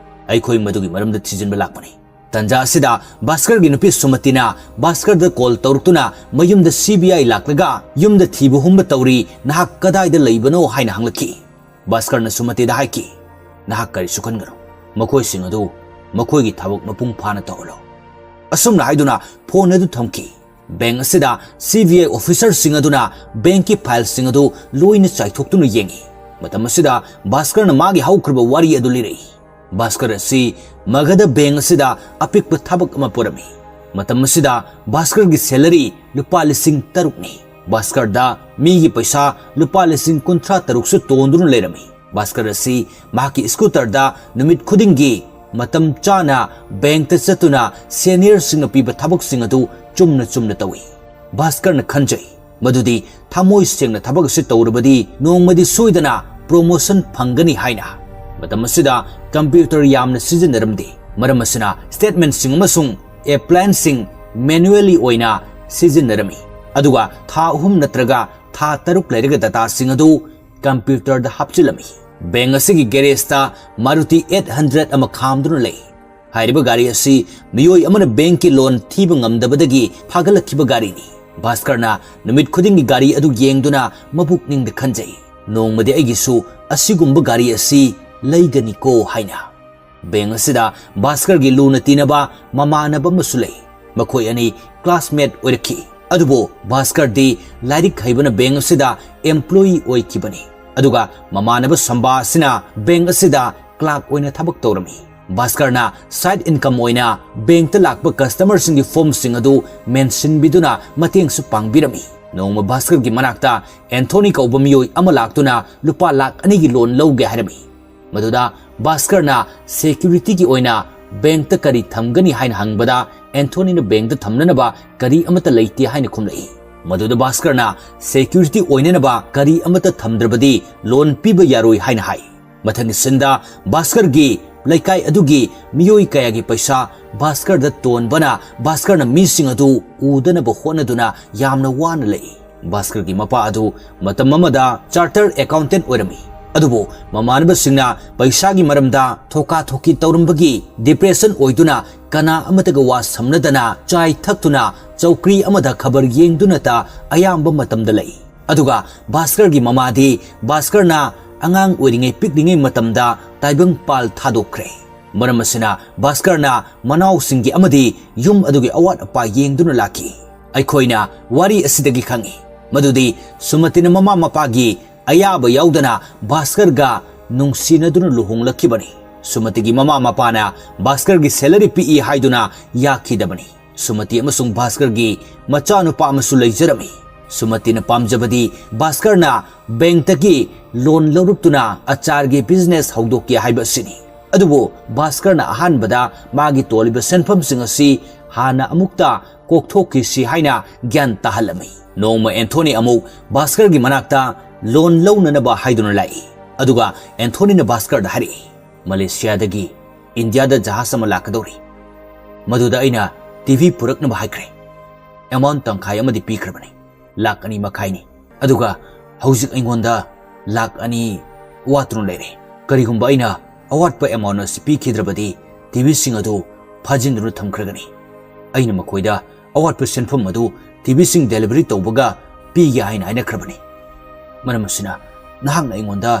ꯑꯩꯈꯣꯏ ꯃꯗꯨꯒꯤ ꯃꯔꯝꯗ ꯊꯤꯖꯤꯟꯕ ꯂꯥꯛꯄꯅꯤ꯫" ꯇꯟꯖꯥ ꯑꯁꯤꯗ ꯚꯥꯁꯀꯔꯒꯤ ꯅꯨꯄꯤ ꯁꯨꯃꯇꯤꯅ ꯚꯥꯁꯀꯔꯗ call ꯇꯧꯔꯛꯇꯨꯅ ꯃꯌꯨꯝꯗ CBI ꯂꯥꯛꯂꯒ ꯌꯨꯝꯗ ꯊꯤꯕ ꯍꯨꯝꯕ ꯇꯧꯔꯤ, ꯅꯍꯥꯛ ꯀꯗꯥꯏꯗ ꯂꯩꯕꯅꯣ ꯍꯥꯏꯅ ꯍꯪꯂꯛꯈꯤ꯫ ꯚꯥꯁꯀꯔꯅ ꯁꯨꯃꯇꯤꯗ ꯍꯥꯏꯈꯤ, "ꯅꯍꯥꯛ ꯀꯔꯤꯁꯨ ꯈꯟꯒꯅꯨ, ꯃꯈꯣꯏꯁꯤꯡ ꯑꯗꯨ ꯃꯈꯣꯏꯒꯤ ꯊꯕꯛ ꯃꯄꯨꯡ ꯐꯥꯅ ꯇꯧꯍꯜꯂꯨ꯫" ꯑꯁꯨꯝꯅ ꯍꯥꯏꯗꯨꯅ phone ꯑꯗꯨ ꯊꯝꯈꯤ꯫ Bank ꯑꯁꯤꯗ CBI officerꯁꯤꯡ ꯑꯗꯨꯅ bankꯀꯤ fileꯁꯤꯡ ꯑꯗꯨ ꯂꯣꯏꯅ ꯆꯥꯏꯊꯣꯛꯇꯨꯅ ꯌꯦꯡꯉꯤ꯫ ꯃꯇꯝ ꯑꯁꯤꯗ ꯚꯥꯁꯀꯔꯅ ꯃꯥꯒꯤ ꯍꯧꯈ꯭ꯔꯕ ꯋꯥꯔꯤ ꯑꯗꯨ ꯂꯤꯔꯛꯏ꯫ ꯚꯥꯁꯀꯔ ꯑꯁꯤ ꯃꯒꯙ bank ꯑꯁꯤꯗ ꯑꯄꯤꯛꯄ ꯊꯕꯛ ꯑꯃ ꯄꯨꯔꯝꯃꯤ꯫ ꯃꯇꯝ ꯑꯁꯤꯗ ꯚꯥꯁꯀꯔꯒꯤ salary ꯂꯨꯄꯥ ꯂꯤꯁꯤꯡ ꯇꯔꯨꯛꯅꯤ꯫ ꯚꯥꯁꯀꯔꯗ ꯃꯤꯒꯤ ꯄꯩꯁꯥ ꯂꯨꯄꯥ ꯂꯤꯁꯤꯡ ꯀꯨꯟꯊ꯭ꯔꯥ ꯇꯔꯨꯛꯁꯨ ꯇꯣꯟꯗꯨꯅ ꯂꯩꯔꯝꯃꯤ꯫ ꯚꯥꯁꯀꯔ ꯑꯁꯤ ꯃꯍꯥꯛꯀꯤ scooterꯗ ꯅꯨꯃꯤꯠ ꯈꯨꯗꯤꯡꯒꯤ ꯃꯇꯝ ꯆꯥꯅ bankꯇ ꯆꯠꯇꯨꯅ seniorꯁꯤꯡꯅ ꯄꯤꯕ ꯊꯕꯛꯁꯤꯡ ꯑꯗꯨ ꯆꯨꯝꯅ ꯆꯨꯝꯅ ꯇꯧꯏ꯫ ꯚꯥꯁꯀꯔꯅ ꯈꯟꯖꯩ ꯃꯗꯨꯗꯤ ꯊꯃꯣꯏ ꯁꯦꯡꯅ ꯊꯕꯛ ꯑꯁꯤ ꯇꯧꯔꯕꯗꯤ ꯅꯣꯡꯃꯗꯤ ꯁꯣꯏꯗꯅ promotion ꯐꯪꯒꯅꯤ ꯍꯥꯏꯅ꯫ ꯃꯇꯝ ꯑꯁꯤꯗ computer ꯌꯥꯝꯅ ꯁꯤꯖꯤꯟꯅꯔꯝꯗꯦ꯫ ꯃꯔꯝ ꯑꯁꯤꯅ statementꯁꯤꯡ ꯑꯃꯁꯨꯡ applianceꯁꯤꯡ manually ꯑꯣꯏꯅ ꯁꯤꯖꯤꯟꯅꯔꯝꯃꯤ꯫ ꯑꯗꯨꯒ ꯊꯥ ꯑꯍꯨꯝ ꯅꯠꯇ꯭ꯔꯒ ꯊꯥ ꯇꯔꯨꯛ ꯂꯩꯔꯒ dataꯁꯤꯡ ꯑꯗꯨ computerꯗ ꯍꯥꯞꯆꯤꯜꯂꯝꯃꯤ꯫ Bank ꯑꯁꯤꯒꯤ garageꯇ Maruti eight hundred ꯑꯃ ꯈꯥꯝꯗꯨꯅ ꯂꯩ꯫ ꯍꯥꯏꯔꯤꯕ ꯒꯥꯔꯤ ꯑꯁꯤ ꯃꯤꯑꯣꯏ ꯑꯃꯅ ꯕꯦꯡꯛꯀꯤ ꯂꯣꯟ ꯊꯤꯕ ꯉꯝꯗꯕꯗꯒꯤ ꯐꯥꯒꯠꯂꯛꯈꯤꯕ ꯒꯥꯔꯤꯅꯤ꯫ ꯚꯥꯁꯀꯔꯅ ꯅꯨꯃꯤꯠ ꯈꯨꯗꯤꯡꯒꯤ ꯒꯥꯔꯤ ꯑꯗꯨ ꯌꯦꯡꯗꯨꯅ ꯃꯄꯨꯛꯅꯤꯡꯗ ꯈꯟꯖꯩ, "ꯅꯣꯡꯃꯗꯤ ꯑꯩꯒꯤꯁꯨ ꯑꯁꯤꯒꯨꯝꯕ ꯒꯥꯔꯤ ꯑꯁꯤ ꯂꯩꯒꯅꯤꯀꯣ" ꯍꯥꯏꯅ꯫ ꯕꯦꯡꯛ ꯑꯁꯤꯗ ꯚꯥꯁꯀꯔꯒꯤ ꯂꯨꯅ ꯇꯤꯟꯅꯕ ꯃꯃꯥꯟꯅꯕ ꯑꯃꯁꯨ ꯂꯩ꯫ ꯃꯈꯣꯏ ꯑꯅꯤ ꯀ꯭ꯂꯥꯁꯃꯦꯠ ꯑꯣꯏꯔꯛꯈꯤ, ꯑꯗꯨꯕꯨ ꯚꯥꯁꯀꯔꯗꯤ ꯂꯥꯏꯔꯤꯛ ꯍꯩꯕꯅ ꯕꯦꯡꯛ ꯑꯁꯤꯗ ꯑꯦꯝꯄ꯭ꯂꯣꯌꯤ ꯑꯣꯏꯈꯤꯕꯅꯤ, ꯑꯗꯨꯒ ꯃꯃꯥꯟꯅꯕ ꯁꯝꯕꯥ ꯑꯁꯤꯅ ꯕꯦꯡꯛ ꯑꯁꯤꯗ ꯀ꯭ꯂꯥꯔꯛ ꯑꯣꯏꯅ ꯊꯕꯛ ꯇꯧꯔꯝꯃꯤ꯫ ꯚꯥꯁꯀꯔꯅ ꯁꯥꯏꯗ ꯏꯟꯀꯝ ꯑꯣꯏꯅ ꯕꯦꯡꯛꯇ ꯂꯥꯛꯄ ꯀꯁꯇꯃꯔꯁꯤꯡꯒꯤ ꯐꯣꯔꯝꯁꯤꯡ ꯑꯗꯨ ꯃꯦꯟꯁꯤꯟꯕꯤꯗꯨꯅ ꯃꯇꯦꯡꯁꯨ ꯄꯥꯡꯕꯤꯔꯝꯃꯤ꯫ ꯅꯣꯡꯃ ꯚꯥꯁꯀꯔꯒꯤ ꯃꯅꯥꯛꯇ ꯑꯦꯟꯊꯣꯅꯤ ꯀꯧꯕ ꯃꯤꯑꯣꯏ ꯑꯃ ꯂꯥꯛꯇꯨꯅ ꯂꯨꯄꯥ ꯂꯥꯈ ꯑꯅꯤꯒꯤ ꯂꯣꯟ ꯂꯧꯒꯦ ꯍꯥꯏꯔꯝꯃꯤ꯫ ꯃꯗꯨꯗ ꯚꯥꯁꯀꯔꯅ ꯁꯦꯀ꯭ꯌꯨꯔꯤꯇꯤꯒꯤ ꯑꯣꯏꯅ ꯕꯦꯡꯛꯇ ꯀꯔꯤ ꯊꯝꯒꯅꯤ ꯍꯥꯏꯅ ꯍꯪꯕꯗ, ꯑꯦꯟꯊꯣꯅꯤꯅ ꯕꯦꯡꯛꯇ ꯊꯝꯅꯅꯕ ꯀꯔꯤ ꯑꯃꯠꯇ ꯂꯩꯇꯦ ꯍꯥꯏꯅ ꯈꯨꯝꯂꯛꯏ꯫ ꯃꯗꯨꯗ ꯚꯥꯁꯀꯔꯅ ꯁꯦꯀ꯭ꯌꯨꯔꯤꯇꯤ ꯑꯣꯏꯅꯅꯕ ꯀꯔꯤ ꯑꯃꯠꯇ ꯊꯝꯗ꯭ꯔꯕꯗꯤ ꯂꯣꯟ ꯄꯤꯕ ꯌꯥꯔꯣꯏ ꯍꯥꯏꯅ ꯍꯥꯏ꯫ ꯃꯊꯪꯒꯤ ꯁꯤꯟꯗ ꯚꯥꯁꯀꯔꯒꯤ ꯂꯩꯀꯥꯏ ꯑꯗꯨꯒꯤ ꯃꯤꯑꯣꯏ ꯀꯌꯥꯒꯤ ꯄꯩꯁꯥ ꯚꯥꯁꯀꯔꯗ ꯇꯣꯟꯕꯅ ꯚꯥꯁꯀꯔꯅ ꯃꯤꯁꯤꯡ ꯑꯗꯨ ꯎꯗꯅꯕ ꯍꯣꯠꯅꯗꯨꯅ ꯌꯥꯝꯅ ꯋꯥꯅ ꯂꯩ꯫ ꯚꯥꯁꯀꯔꯒꯤ ꯃꯄꯥ ꯑꯗꯨ ꯃꯇꯝ ꯑꯃꯗ ꯆꯥꯔꯇꯔ ꯑꯦꯀꯥꯎꯟꯇꯦꯟꯠ ꯑꯣꯏꯔꯝꯃꯤ, ꯑꯗꯨꯕꯨ ꯃꯃꯥꯟꯅꯕꯁꯤꯡꯅ ꯄꯩꯁꯥꯒꯤ ꯃꯔꯝꯗ ꯊꯣꯀꯥ ꯊꯣꯀꯤ ꯇꯧꯔꯝꯕꯒꯤ ꯗꯤꯄ꯭ꯔꯦꯁꯟ ꯑꯣꯏꯗꯨꯅ ꯀꯅꯥ ꯑꯃꯠꯇꯒ ꯋꯥ ꯁꯝꯅꯗꯅ ꯆꯥꯏ ꯊꯛꯇꯨꯅ ꯆꯧꯀ꯭ꯔꯤ ꯑꯃꯗ ꯈꯕꯔ ꯌꯦꯡꯗꯨꯅꯇ ꯑꯌꯥꯝꯕ ꯃꯇꯝꯗ ꯂꯩ꯫ ꯑꯗꯨꯒ ꯚꯥꯁꯀꯔꯒꯤ ꯃꯃꯥꯗꯤ ꯚꯥꯁꯀꯔꯅ ꯑꯉꯥꯡ ꯑꯣꯏꯔꯤꯉꯩ ꯄꯤꯛꯂꯤꯉꯩ ꯃꯇꯝꯗ ꯇꯥꯏꯕꯪ ꯄꯥꯜ ꯊꯥꯗꯣꯛꯈ꯭ꯔꯦ꯫ ꯃꯔꯝ ꯑꯁꯤꯅ ꯚꯥꯁꯀꯔꯅ ꯃꯅꯥꯎꯁꯤꯡꯒꯤ ꯑꯃꯗꯤ ꯌꯨꯝ ꯑꯗꯨꯒꯤ ꯑꯋꯥꯠ ꯑꯄꯥ ꯌꯦꯡꯗꯨꯅ ꯂꯥꯛꯈꯤ꯫ ꯑꯩꯈꯣꯏꯅ ꯋꯥꯔꯤ ꯑꯁꯤꯗꯒꯤ ꯈꯪꯏ ꯃꯗꯨꯗꯤ ꯁꯨꯃꯇꯤꯅ ꯃꯃꯥ ꯃꯄꯥꯒꯤ ꯑꯌꯥꯕ ꯌꯥꯎꯗꯅ ꯚꯥꯁꯀꯔꯒ ꯅꯨꯡꯁꯤꯅꯗꯨꯅ ꯂꯨꯍꯣꯡꯂꯛꯈꯤꯕꯅꯤ꯫ ꯁꯨꯃꯇꯤꯒꯤ ꯃꯃꯥ ꯃꯄꯥꯅ ꯚꯥꯁꯀꯔꯒꯤ ꯁꯦꯂꯔꯤ ꯄꯤꯛꯏ ꯍꯥꯏꯗꯨꯅ ꯌꯥꯈꯤꯗꯕꯅꯤ꯫ ꯁꯨꯃꯇꯤ ꯑꯃꯁꯨꯡ ꯚꯥꯁꯀꯔꯒꯤ ꯃꯆꯥꯅꯨꯄꯥ ꯑꯃꯁꯨ ꯂꯩꯖꯔꯝꯃꯤ꯫ ꯁꯨꯃꯇꯤꯅ ꯄꯥꯝꯖꯕꯗꯤ ꯚꯥꯁꯀꯔꯅ ꯕꯦꯡꯛꯇꯒꯤ ꯂꯣꯟ ꯂꯧꯔꯛꯇꯨꯅ ꯑꯆꯥꯔꯒꯤ ꯕꯤꯖꯤꯅꯦꯁ ꯍꯧꯗꯣꯛꯀꯦ ꯍꯥꯏꯕ ꯑꯁꯤꯅꯤ꯫ ꯑꯗꯨꯕꯨ ꯚꯥꯁꯀꯔꯅ ꯑꯍꯥꯟꯕꯗ ꯃꯥꯒꯤ ꯇꯣꯜꯂꯤꯕ ꯁꯦꯟꯐꯝꯁꯤꯡ ꯑꯁꯤ ꯍꯥꯟꯅ ꯑꯃꯨꯛꯇ ꯀꯣꯛꯊꯣꯛꯈꯤꯁꯤ ꯍꯥꯏꯅ ꯒ꯭ꯌꯥꯟ ꯇꯥꯍꯜꯂꯝꯃꯤ꯫ ꯅꯣꯡꯃ ꯑꯦꯟꯊꯣꯅꯤ ꯑꯃꯨꯛ ꯚꯥꯁꯀꯔꯒꯤ ꯃꯅꯥꯛꯇ ꯂꯣꯟ ꯂꯧꯅꯅꯕ ꯍꯥꯏꯗꯨꯅ ꯂꯥꯛꯏ꯫ ꯑꯗꯨꯒ ꯑꯦꯟꯊꯣꯅꯤꯅ ꯚꯥꯁꯀꯔꯗ ꯍꯥꯏꯔꯛꯏ, "ꯃꯂꯦꯁꯤꯌꯥꯗꯒꯤ ꯏꯟꯗꯤꯌꯥꯗ ꯖꯍꯥꯖ ꯑꯃ ꯂꯥꯛꯀꯗꯧꯔꯤ꯫ ꯃꯗꯨꯗ ꯑꯩꯅ ꯇꯤꯚꯤ ꯄꯨꯔꯛꯅꯕ ꯍꯥꯏꯈ꯭ꯔꯦ꯫ ꯑꯦꯃꯥꯎꯟꯠ ꯇꯪꯈꯥꯏ ꯑꯃꯗꯤ ꯄꯤꯈ꯭ꯔꯕꯅꯤ, ꯂꯥꯈ ꯑꯅꯤ ꯃꯈꯥꯏꯅꯤ꯫ ꯑꯗꯨꯒ ꯍꯧꯖꯤꯛ ꯑꯩꯉꯣꯟꯗ ꯂꯥꯈ ꯑꯅꯤ ꯋꯥꯠꯇꯨꯅ ꯂꯩꯔꯦ꯫ ꯀꯔꯤꯒꯨꯝꯕ ꯑꯩꯅ ꯑꯋꯥꯠꯄ ꯑꯦꯃꯥꯎꯟꯠ ꯑꯁꯤ ꯄꯤꯈꯤꯗ꯭ꯔꯕꯗꯤ ꯇꯤꯚꯤꯁꯤꯡ ꯑꯗꯨ ꯐꯥꯖꯤꯟꯗꯨꯅ ꯊꯝꯈ꯭ꯔꯒꯅꯤ꯫ ꯑꯩꯅ ꯃꯈꯣꯏꯗ ꯑꯋꯥꯠꯄ ꯁꯦꯟꯐꯝ ꯑꯗꯨ ꯇꯤꯚꯤꯁꯤꯡ delivery ꯇꯧꯕꯒ ꯄꯤꯒꯦ ꯍꯥꯏꯅ ꯍꯥꯏꯅꯈ꯭ꯔꯕꯅꯤ꯫ ꯃꯔꯝ ꯑꯁꯤꯅ ꯅꯍꯥꯛꯅ ꯑꯩꯉꯣꯟꯗ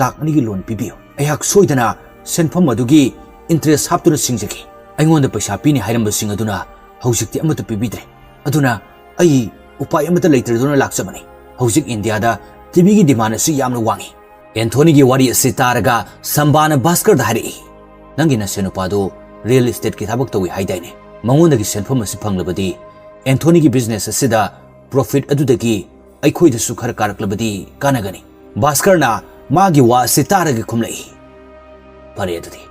ꯂꯥꯈ ꯑꯅꯤꯒꯤ loan ꯄꯤꯕꯤꯌꯨ꯫ ꯑꯩꯍꯥꯛ ꯁꯣꯏꯗꯅ ꯁꯦꯟꯐꯝ ꯑꯗꯨꯒꯤ interest ꯍꯥꯞꯇꯨꯅ ꯁꯤꯡꯖꯒꯦ꯫ ꯑꯩꯉꯣꯟꯗ ꯄꯩꯁꯥ ꯄꯤꯅꯤ ꯍꯥꯏꯔꯝꯕꯁꯤꯡ ꯑꯗꯨꯅ ꯍꯧꯖꯤꯛꯇꯤ ꯑꯃꯠꯇ ꯄꯤꯕꯤꯗ꯭ꯔꯦ꯫ ꯑꯗꯨꯅ ꯑꯩ ꯎꯄꯥꯏ ꯑꯃꯠꯇ ꯂꯩꯇ꯭ꯔꯗꯨꯅ ꯂꯥꯛꯆꯕꯅꯤ꯫ ꯍꯧꯖꯤꯛ ꯏꯟꯗꯤꯌꯥꯗ ꯇꯤꯚꯤꯒꯤ demand ꯑꯁꯤ ꯌꯥꯝꯅ ꯋꯥꯡꯏ꯫ ꯑꯦꯟꯊꯣꯅꯤꯒꯤ ꯋꯥꯔꯤ ꯑꯁꯤ ꯇꯥꯔꯒ ꯁꯝꯕꯥꯅ ꯚꯥꯁꯀꯔꯗ ꯍꯥꯏꯔꯛꯏ, "ꯅꯪꯒꯤ ꯅꯁꯦꯟꯅꯨꯄꯥꯗꯨ real estateꯀꯤ ꯊꯕꯛ ꯇꯧꯏ ꯍꯥꯏꯗꯥꯏꯅꯦ? ꯃꯉꯣꯟꯗꯒꯤ ꯁꯦꯟꯐꯝ ꯑꯁꯤ ꯐꯪꯂꯕꯗꯤ ꯑꯦꯟꯊꯣꯅꯤꯒꯤ business ꯑꯁꯤꯗ profit ꯑꯗꯨꯗꯒꯤ ꯑꯩꯈꯣꯏꯗꯁꯨ ꯈꯔ ꯀꯥꯔꯛꯂꯕꯗꯤ ꯀꯥꯟꯅꯒꯅꯤ꯫" ꯚꯥꯁꯀꯔꯅ ꯃꯥꯒꯤ ꯋꯥ ꯑꯁꯤ ꯇꯥꯔꯒ ꯈꯨꯝꯂꯛꯏ, "ꯐꯔꯦ ꯑꯗꯨꯗꯤ,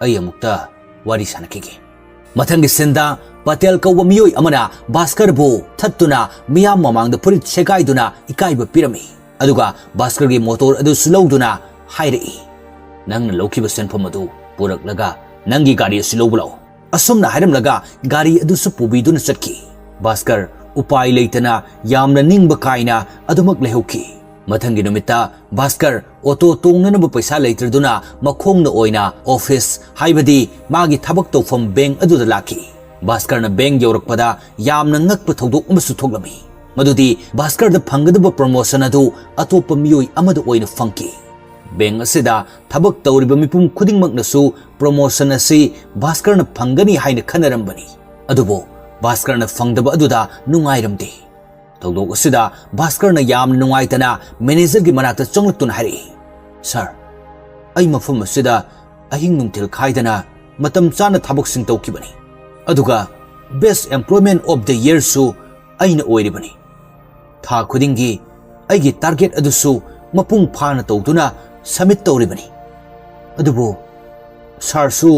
ꯑꯩ ꯑꯃꯨꯛꯇ ꯋꯥꯔꯤ ꯁꯥꯟꯅꯈꯤꯒꯦ꯫" ꯃꯊꯪꯒꯤ ꯁꯤꯟꯗ ꯄꯇꯦꯜ ꯀꯧꯕ ꯃꯤꯑꯣꯏ ꯑꯃꯅ ꯚꯥꯁꯀꯔꯕꯨ ꯊꯠꯇꯨꯅ ꯃꯤꯌꯥꯝ ꯃꯃꯥꯡꯗ ꯐꯨꯔꯤꯠ ꯁꯦꯒꯥꯏꯗꯨꯅ ꯏꯀꯥꯏꯕ ꯄꯤꯔꯝꯃꯤ꯫ ꯑꯗꯨꯒ ꯚꯥꯁꯀꯔꯒꯤ ꯃꯣꯇꯣꯔ ꯑꯗꯨꯁꯨ ꯂꯧꯗꯨꯅ ꯍꯥꯏꯔꯛꯏ, "ꯅꯪꯅ ꯂꯧꯈꯤꯕ ꯁꯦꯟꯐꯝ ꯑꯗꯨ ꯄꯨꯔꯛꯂꯒ ꯅꯪꯒꯤ ꯒꯥꯔꯤ ꯑꯁꯤ ꯂꯧꯕ ꯂꯥꯛꯎ꯫" ꯑꯁꯨꯝꯅ ꯍꯥꯏꯔꯝꯂꯒ ꯒꯥꯔꯤ ꯑꯗꯨꯁꯨ ꯄꯨꯕꯤꯗꯨꯅ ꯆꯠꯈꯤ꯫ ꯚꯥꯁꯀꯔ ꯎꯄꯥꯏ ꯂꯩꯇꯅ ꯌꯥꯝꯅ ꯅꯤꯡꯕ ꯀꯥꯏꯅ ꯑꯗꯨꯃꯛ ꯂꯩꯍꯧꯈꯤ꯫ ꯃꯊꯪꯒꯤ ꯅꯨꯃꯤꯠꯇ ꯚꯥꯁꯀꯔ ꯑꯣꯇꯣ ꯇꯣꯡꯅꯅꯕ ꯄꯩꯁꯥ ꯂꯩꯇ꯭ꯔꯗꯨꯅ ꯃꯈꯣꯡꯅ ꯑꯣꯏꯅ office, ꯍꯥꯏꯕꯗꯤ ꯃꯥꯒꯤ ꯊꯕꯛ ꯇꯧꯐꯝ bank ꯑꯗꯨꯗ ꯂꯥꯛꯈꯤ꯫ ꯚꯥꯁꯀꯔꯅ bank ꯌꯧꯔꯛꯄꯗ ꯌꯥꯝꯅ ꯉꯛꯄ ꯊꯧꯗꯣꯛ ꯑꯃꯁꯨ ꯊꯣꯛꯂꯝꯃꯤ꯫ ꯃꯗꯨꯗꯤ ꯚꯥꯁꯀꯔꯗ ꯐꯪꯒꯗꯕ promotion ꯑꯗꯨ ꯑꯇꯣꯞꯄ ꯃꯤꯑꯣꯏ ꯑꯃꯗ ꯑꯣꯏꯅ ꯐꯪꯈꯤ꯫ Bank ꯑꯁꯤꯗ ꯊꯕꯛ ꯇꯧꯔꯤꯕ ꯃꯤꯄꯨꯝ ꯈꯨꯗꯤꯡꯃꯛꯅꯁꯨ promotion ꯑꯁꯤ ꯚꯥꯁꯀꯔꯅ ꯐꯪꯒꯅꯤ ꯍꯥꯏꯅ ꯈꯟꯅꯔꯝꯕꯅꯤ꯫ ꯑꯗꯨꯕꯨ ꯚꯥꯁꯀꯔꯅ ꯐꯪꯗꯕ ꯑꯗꯨꯗ ꯅꯨꯡꯉꯥꯏꯔꯝꯗꯦ꯫ ꯊꯧꯗꯣꯛ ꯑꯁꯤꯗ ꯚꯥꯁꯀꯔꯅ ꯌꯥꯝꯅ ꯅꯨꯡꯉꯥꯏꯇꯅ managerꯒꯤ ꯃꯅꯥꯛꯇ ꯆꯪꯂꯛꯇꯨꯅ ꯍꯥꯏꯔꯛꯏ, "Sir, ꯑꯩ ꯃꯐꯝ ꯑꯁꯤꯗ ꯑꯍꯤꯡ ꯅꯨꯡꯊꯤꯜ ꯈꯥꯏꯗꯅ ꯃꯇꯝ ꯆꯥꯅ ꯊꯕꯛꯁꯤꯡ ꯇꯧꯈꯤꯕꯅꯤ, ꯑꯗꯨꯒ best employment of the yearꯁꯨ ꯑꯩꯅ ꯑꯣꯏꯔꯤꯕꯅꯤ꯫ ꯊꯥ ꯈꯨꯗꯤꯡꯒꯤ ꯑꯩꯒꯤ target ꯑꯗꯨꯁꯨ ꯃꯄꯨꯡ ꯐꯥꯅ ꯇꯧꯗꯨꯅ submit ꯇꯧꯔꯤꯕꯅꯤ꯫ ꯑꯗꯨꯕꯨ sirꯁꯨ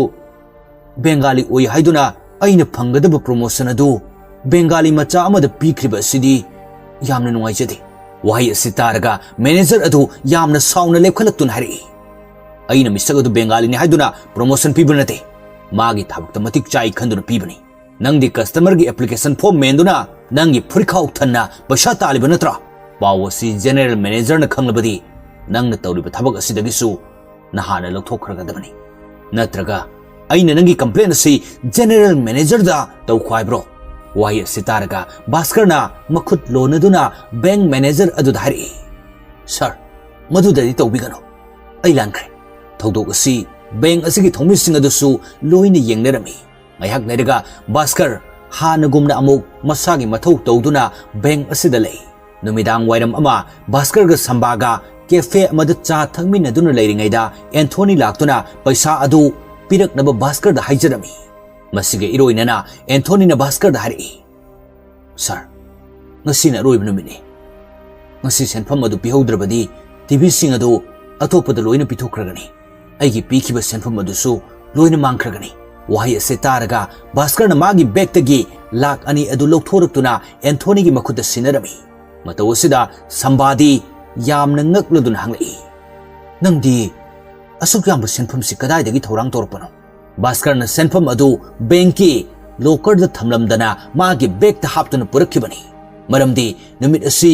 ꯕꯦꯡꯒꯥꯂꯤ ꯑꯣꯏ ꯍꯥꯏꯗꯨꯅ ꯑꯩꯅ ꯐꯪꯒꯗꯕ promotion ꯑꯗꯨ ꯕꯦꯡꯒꯥꯂꯤ ꯃꯆꯥ ꯑꯃꯗ ꯄꯤꯈ꯭ꯔꯤꯕ ꯑꯁꯤꯗꯤ ꯌꯥꯝꯅ ꯅꯨꯡꯉꯥꯏꯖꯗꯦ꯫" ꯋꯥꯍꯩ ꯑꯁꯤ ꯇꯥꯔꯒ manager ꯑꯗꯨ ꯌꯥꯝꯅ ꯁꯥꯎꯅ ꯂꯦꯞꯈꯠꯂꯛꯇꯨꯅ ꯍꯥꯏꯔꯛꯏ, "ꯑꯩꯅ ꯃꯤꯁꯛ ꯑꯗꯨ ꯕꯦꯡꯒꯥꯂꯤꯅꯤ ꯍꯥꯏꯗꯨꯅ promotion ꯄꯤꯕ ꯅꯠꯇꯦ, ꯃꯥꯒꯤ ꯊꯕꯛꯇ ꯃꯇꯤꯛ ꯆꯥꯏ ꯈꯟꯗꯨꯅ ꯄꯤꯕꯅꯤ꯫ ꯅꯪꯗꯤ customerꯒꯤ application form ꯃꯦꯟꯗꯨꯅ ꯅꯪꯒꯤ ꯐꯨꯔꯤꯠꯈꯥꯎ ꯊꯟꯅ ꯄꯩꯁꯥ ꯇꯥꯜꯂꯤꯕ ꯅꯠꯇ꯭ꯔꯥ? ꯄꯥꯎ ꯑꯁꯤ general managerꯅ ꯈꯪꯂꯕꯗꯤ ꯅꯪꯅ ꯇꯧꯔꯤꯕ ꯊꯕꯛ ꯑꯁꯤꯗꯒꯤꯁꯨ ꯅꯍꯥꯟꯅ ꯂꯧꯊꯣꯛꯈ꯭ꯔꯒꯗꯕꯅꯤ꯫ ꯅꯠꯇ꯭ꯔꯒ ꯑꯩꯅ ꯅꯪꯒꯤ complaint ꯑꯁꯤ general manager ꯗ ꯇꯧꯈꯣ ꯍꯥꯏꯕ꯭ꯔꯣ? ꯋꯥꯍꯩ ꯑꯁꯤ ꯇꯥꯔꯒ ꯚꯥꯁꯀꯔꯅ ꯃꯈꯨꯠ ꯂꯣꯟꯅꯗꯨꯅ bank manager ꯑꯗꯨꯗ ꯍꯥꯏꯔꯛꯏ, "Sir, ꯃꯗꯨꯗꯗꯤ ꯇꯧꯕꯤꯒꯅꯨ꯫ ꯑꯩ ꯂꯥꯟꯈ꯭ꯔꯦ꯫" ꯊꯧꯗꯣꯛ ꯑꯁꯤ bank ꯑꯁꯤꯒꯤ ꯊꯧꯃꯤꯁꯤꯡ ꯑꯗꯨꯁꯨ ꯂꯣꯏꯅ ꯌꯦꯡꯅꯔꯝꯃꯤ꯫ ꯉꯥꯏꯍꯥꯛ ꯂꯩꯔꯒ ꯚꯥꯁꯀꯔ ꯍꯥꯟꯅꯒꯨꯝꯅ ꯑꯃꯨꯛ ꯃꯁꯥꯒꯤ ꯃꯊꯧ ꯇꯧꯗꯨꯅ bank ꯑꯁꯤꯗ ꯂꯩ꯫ ꯅꯨꯃꯤꯗꯥꯡ ꯋꯥꯏꯔꯝ ꯑꯃ ꯚꯥꯁꯀꯔꯒ ꯁꯝꯕꯥꯒ cafe ꯑꯃꯗ ꯆꯥ ꯊꯛꯃꯤꯟꯅꯗꯨꯅ ꯂꯩꯔꯤꯉꯩꯗ ꯑꯦꯟꯊꯣꯅꯤ ꯂꯥꯛꯇꯨꯅ ꯄꯩꯁꯥ ꯑꯗꯨ ꯄꯤꯔꯛꯅꯕ ꯚꯥꯁꯀꯔꯗ ꯍꯥꯏꯖꯔꯝꯃꯤ꯫ ꯃꯁꯤꯒ ꯏꯔꯣꯏꯅꯅ ꯑꯦꯟꯊꯣꯅꯤꯅ ꯚꯥꯁꯀꯔꯗ ꯍꯥꯏꯔꯛꯏ, "Sir, ꯉꯁꯤꯅ ꯑꯔꯣꯏꯕ ꯅꯨꯃꯤꯠꯅꯤ꯫ ꯉꯁꯤ ꯁꯦꯟꯐꯝ ꯑꯗꯨ ꯄꯤꯍꯧꯗ꯭ꯔꯕꯗꯤ ꯇꯤꯚꯤꯁꯤꯡ ꯑꯗꯨ ꯑꯇꯣꯞꯄꯗ ꯂꯣꯏꯅ ꯄꯤꯊꯣꯛꯈ꯭ꯔꯒꯅꯤ꯫ ꯑꯩꯒꯤ ꯄꯤꯈꯤꯕ ꯁꯦꯟꯐꯝ ꯑꯗꯨꯁꯨ ꯂꯣꯏꯅ ꯃꯥꯡꯈ꯭ꯔꯒꯅꯤ꯫" ꯋꯥꯍꯩ ꯑꯁꯤ ꯇꯥꯔꯒ ꯚꯥꯁꯀꯔꯅ ꯃꯥꯒꯤ bagꯇꯒꯤ ꯂꯥꯈ ꯑꯅꯤ ꯑꯗꯨ ꯂꯧꯊꯣꯔꯛꯇꯨꯅ ꯑꯦꯟꯊꯣꯅꯤꯒꯤ ꯃꯈꯨꯠꯇ ꯁꯤꯟꯅꯔꯝꯃꯤ꯫ ꯃꯇꯧ ꯑꯁꯤꯗ ꯁꯝꯕꯥꯗꯤ ꯌꯥꯝꯅ ꯉꯛꯂꯗꯨꯅ ꯍꯪꯂꯛꯏ, "ꯅꯪꯗꯤ ꯑꯁꯨꯛ ꯌꯥꯝꯕ ꯁꯦꯟꯐꯝꯁꯤ ꯀꯗꯥꯏꯗꯒꯤ ꯊꯧꯔꯥꯡ ꯇꯧꯔꯛꯄꯅꯣ?" ꯚꯥꯁꯀꯔꯅ ꯁꯦꯟꯐꯝ ꯑꯗꯨ bankꯀꯤ lockerꯗ ꯊꯝꯂꯝꯗꯅ ꯃꯥꯒꯤ bagꯇ ꯍꯥꯞꯇꯨꯅ ꯄꯨꯔꯛꯈꯤꯕꯅꯤ꯫ ꯃꯔꯝꯗꯤ ꯅꯨꯃꯤꯠ ꯑꯁꯤ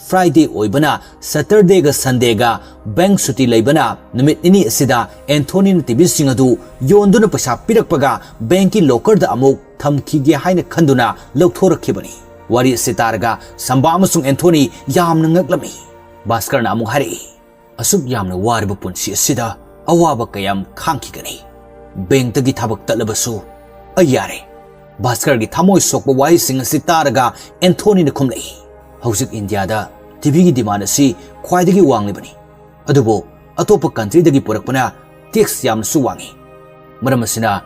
Friday ꯑꯣꯏꯕꯅ Saturdayꯒ Sundayꯒ bank ꯁꯨꯇꯤ ꯂꯩꯕꯅ ꯅꯨꯃꯤꯠ ꯅꯤꯅꯤ ꯑꯁꯤꯗ ꯑꯦꯟꯊꯣꯅꯤꯅ ꯇꯤꯚꯤꯁꯤꯡ ꯑꯗꯨ ꯌꯣꯟꯗꯨꯅ ꯄꯩꯁꯥ ꯄꯤꯔꯛꯄꯒ bankꯀꯤ lockerꯗ ꯑꯃꯨꯛ ꯊꯝꯈꯤꯒꯦ ꯍꯥꯏꯅ ꯈꯟꯗꯨꯅ ꯂꯧꯊꯣꯔꯛꯈꯤꯕꯅꯤ꯫ ꯋꯥꯔꯤ ꯑꯁꯤ ꯇꯥꯔꯒ ꯁꯝꯕꯥ ꯑꯃꯁꯨꯡ ꯑꯦꯟꯊꯣꯅꯤ ꯌꯥꯝꯅ ꯉꯛꯂꯝꯃꯤ꯫ ꯚꯥꯁꯀꯔꯅ ꯑꯃꯨꯛ ꯍꯥꯏꯔꯛꯏ, "ꯑꯁꯨꯛ ꯌꯥꯝꯅ ꯋꯥꯔꯕ ꯄꯨꯟꯁꯤ ꯑꯁꯤꯗ ꯑꯋꯥꯕ ꯀꯌꯥꯝ ꯈꯥꯡꯈꯤꯒꯅꯤ? Bankꯇꯒꯤ ꯊꯕꯛ ꯇꯠꯂꯕꯁꯨ ꯑꯩ ꯌꯥꯔꯦ꯫" ꯚꯥꯁꯀꯔꯒꯤ ꯊꯃꯣꯏ ꯁꯣꯛꯄ ꯋꯥꯍꯩꯁꯤꯡ ꯑꯁꯤ ꯇꯥꯔꯒ ꯑꯦꯟꯊꯣꯅꯤꯅ ꯈꯨꯝꯂꯛꯏ, "ꯍꯧꯖꯤꯛ ꯏꯟꯗꯤꯌꯥꯗ ꯇꯤꯚꯤꯒꯤ demand ꯑꯁꯤ ꯈ꯭ꯋꯥꯏꯗꯒꯤ ꯋꯥꯡꯂꯤꯕꯅꯤ꯫ ꯑꯗꯨꯕꯨ ꯑꯇꯣꯞꯄ countryꯗꯒꯤ ꯄꯨꯔꯛꯄꯅ tax ꯌꯥꯝꯅꯁꯨ ꯋꯥꯡꯏ꯫ ꯃꯔꯝ ꯑꯁꯤꯅ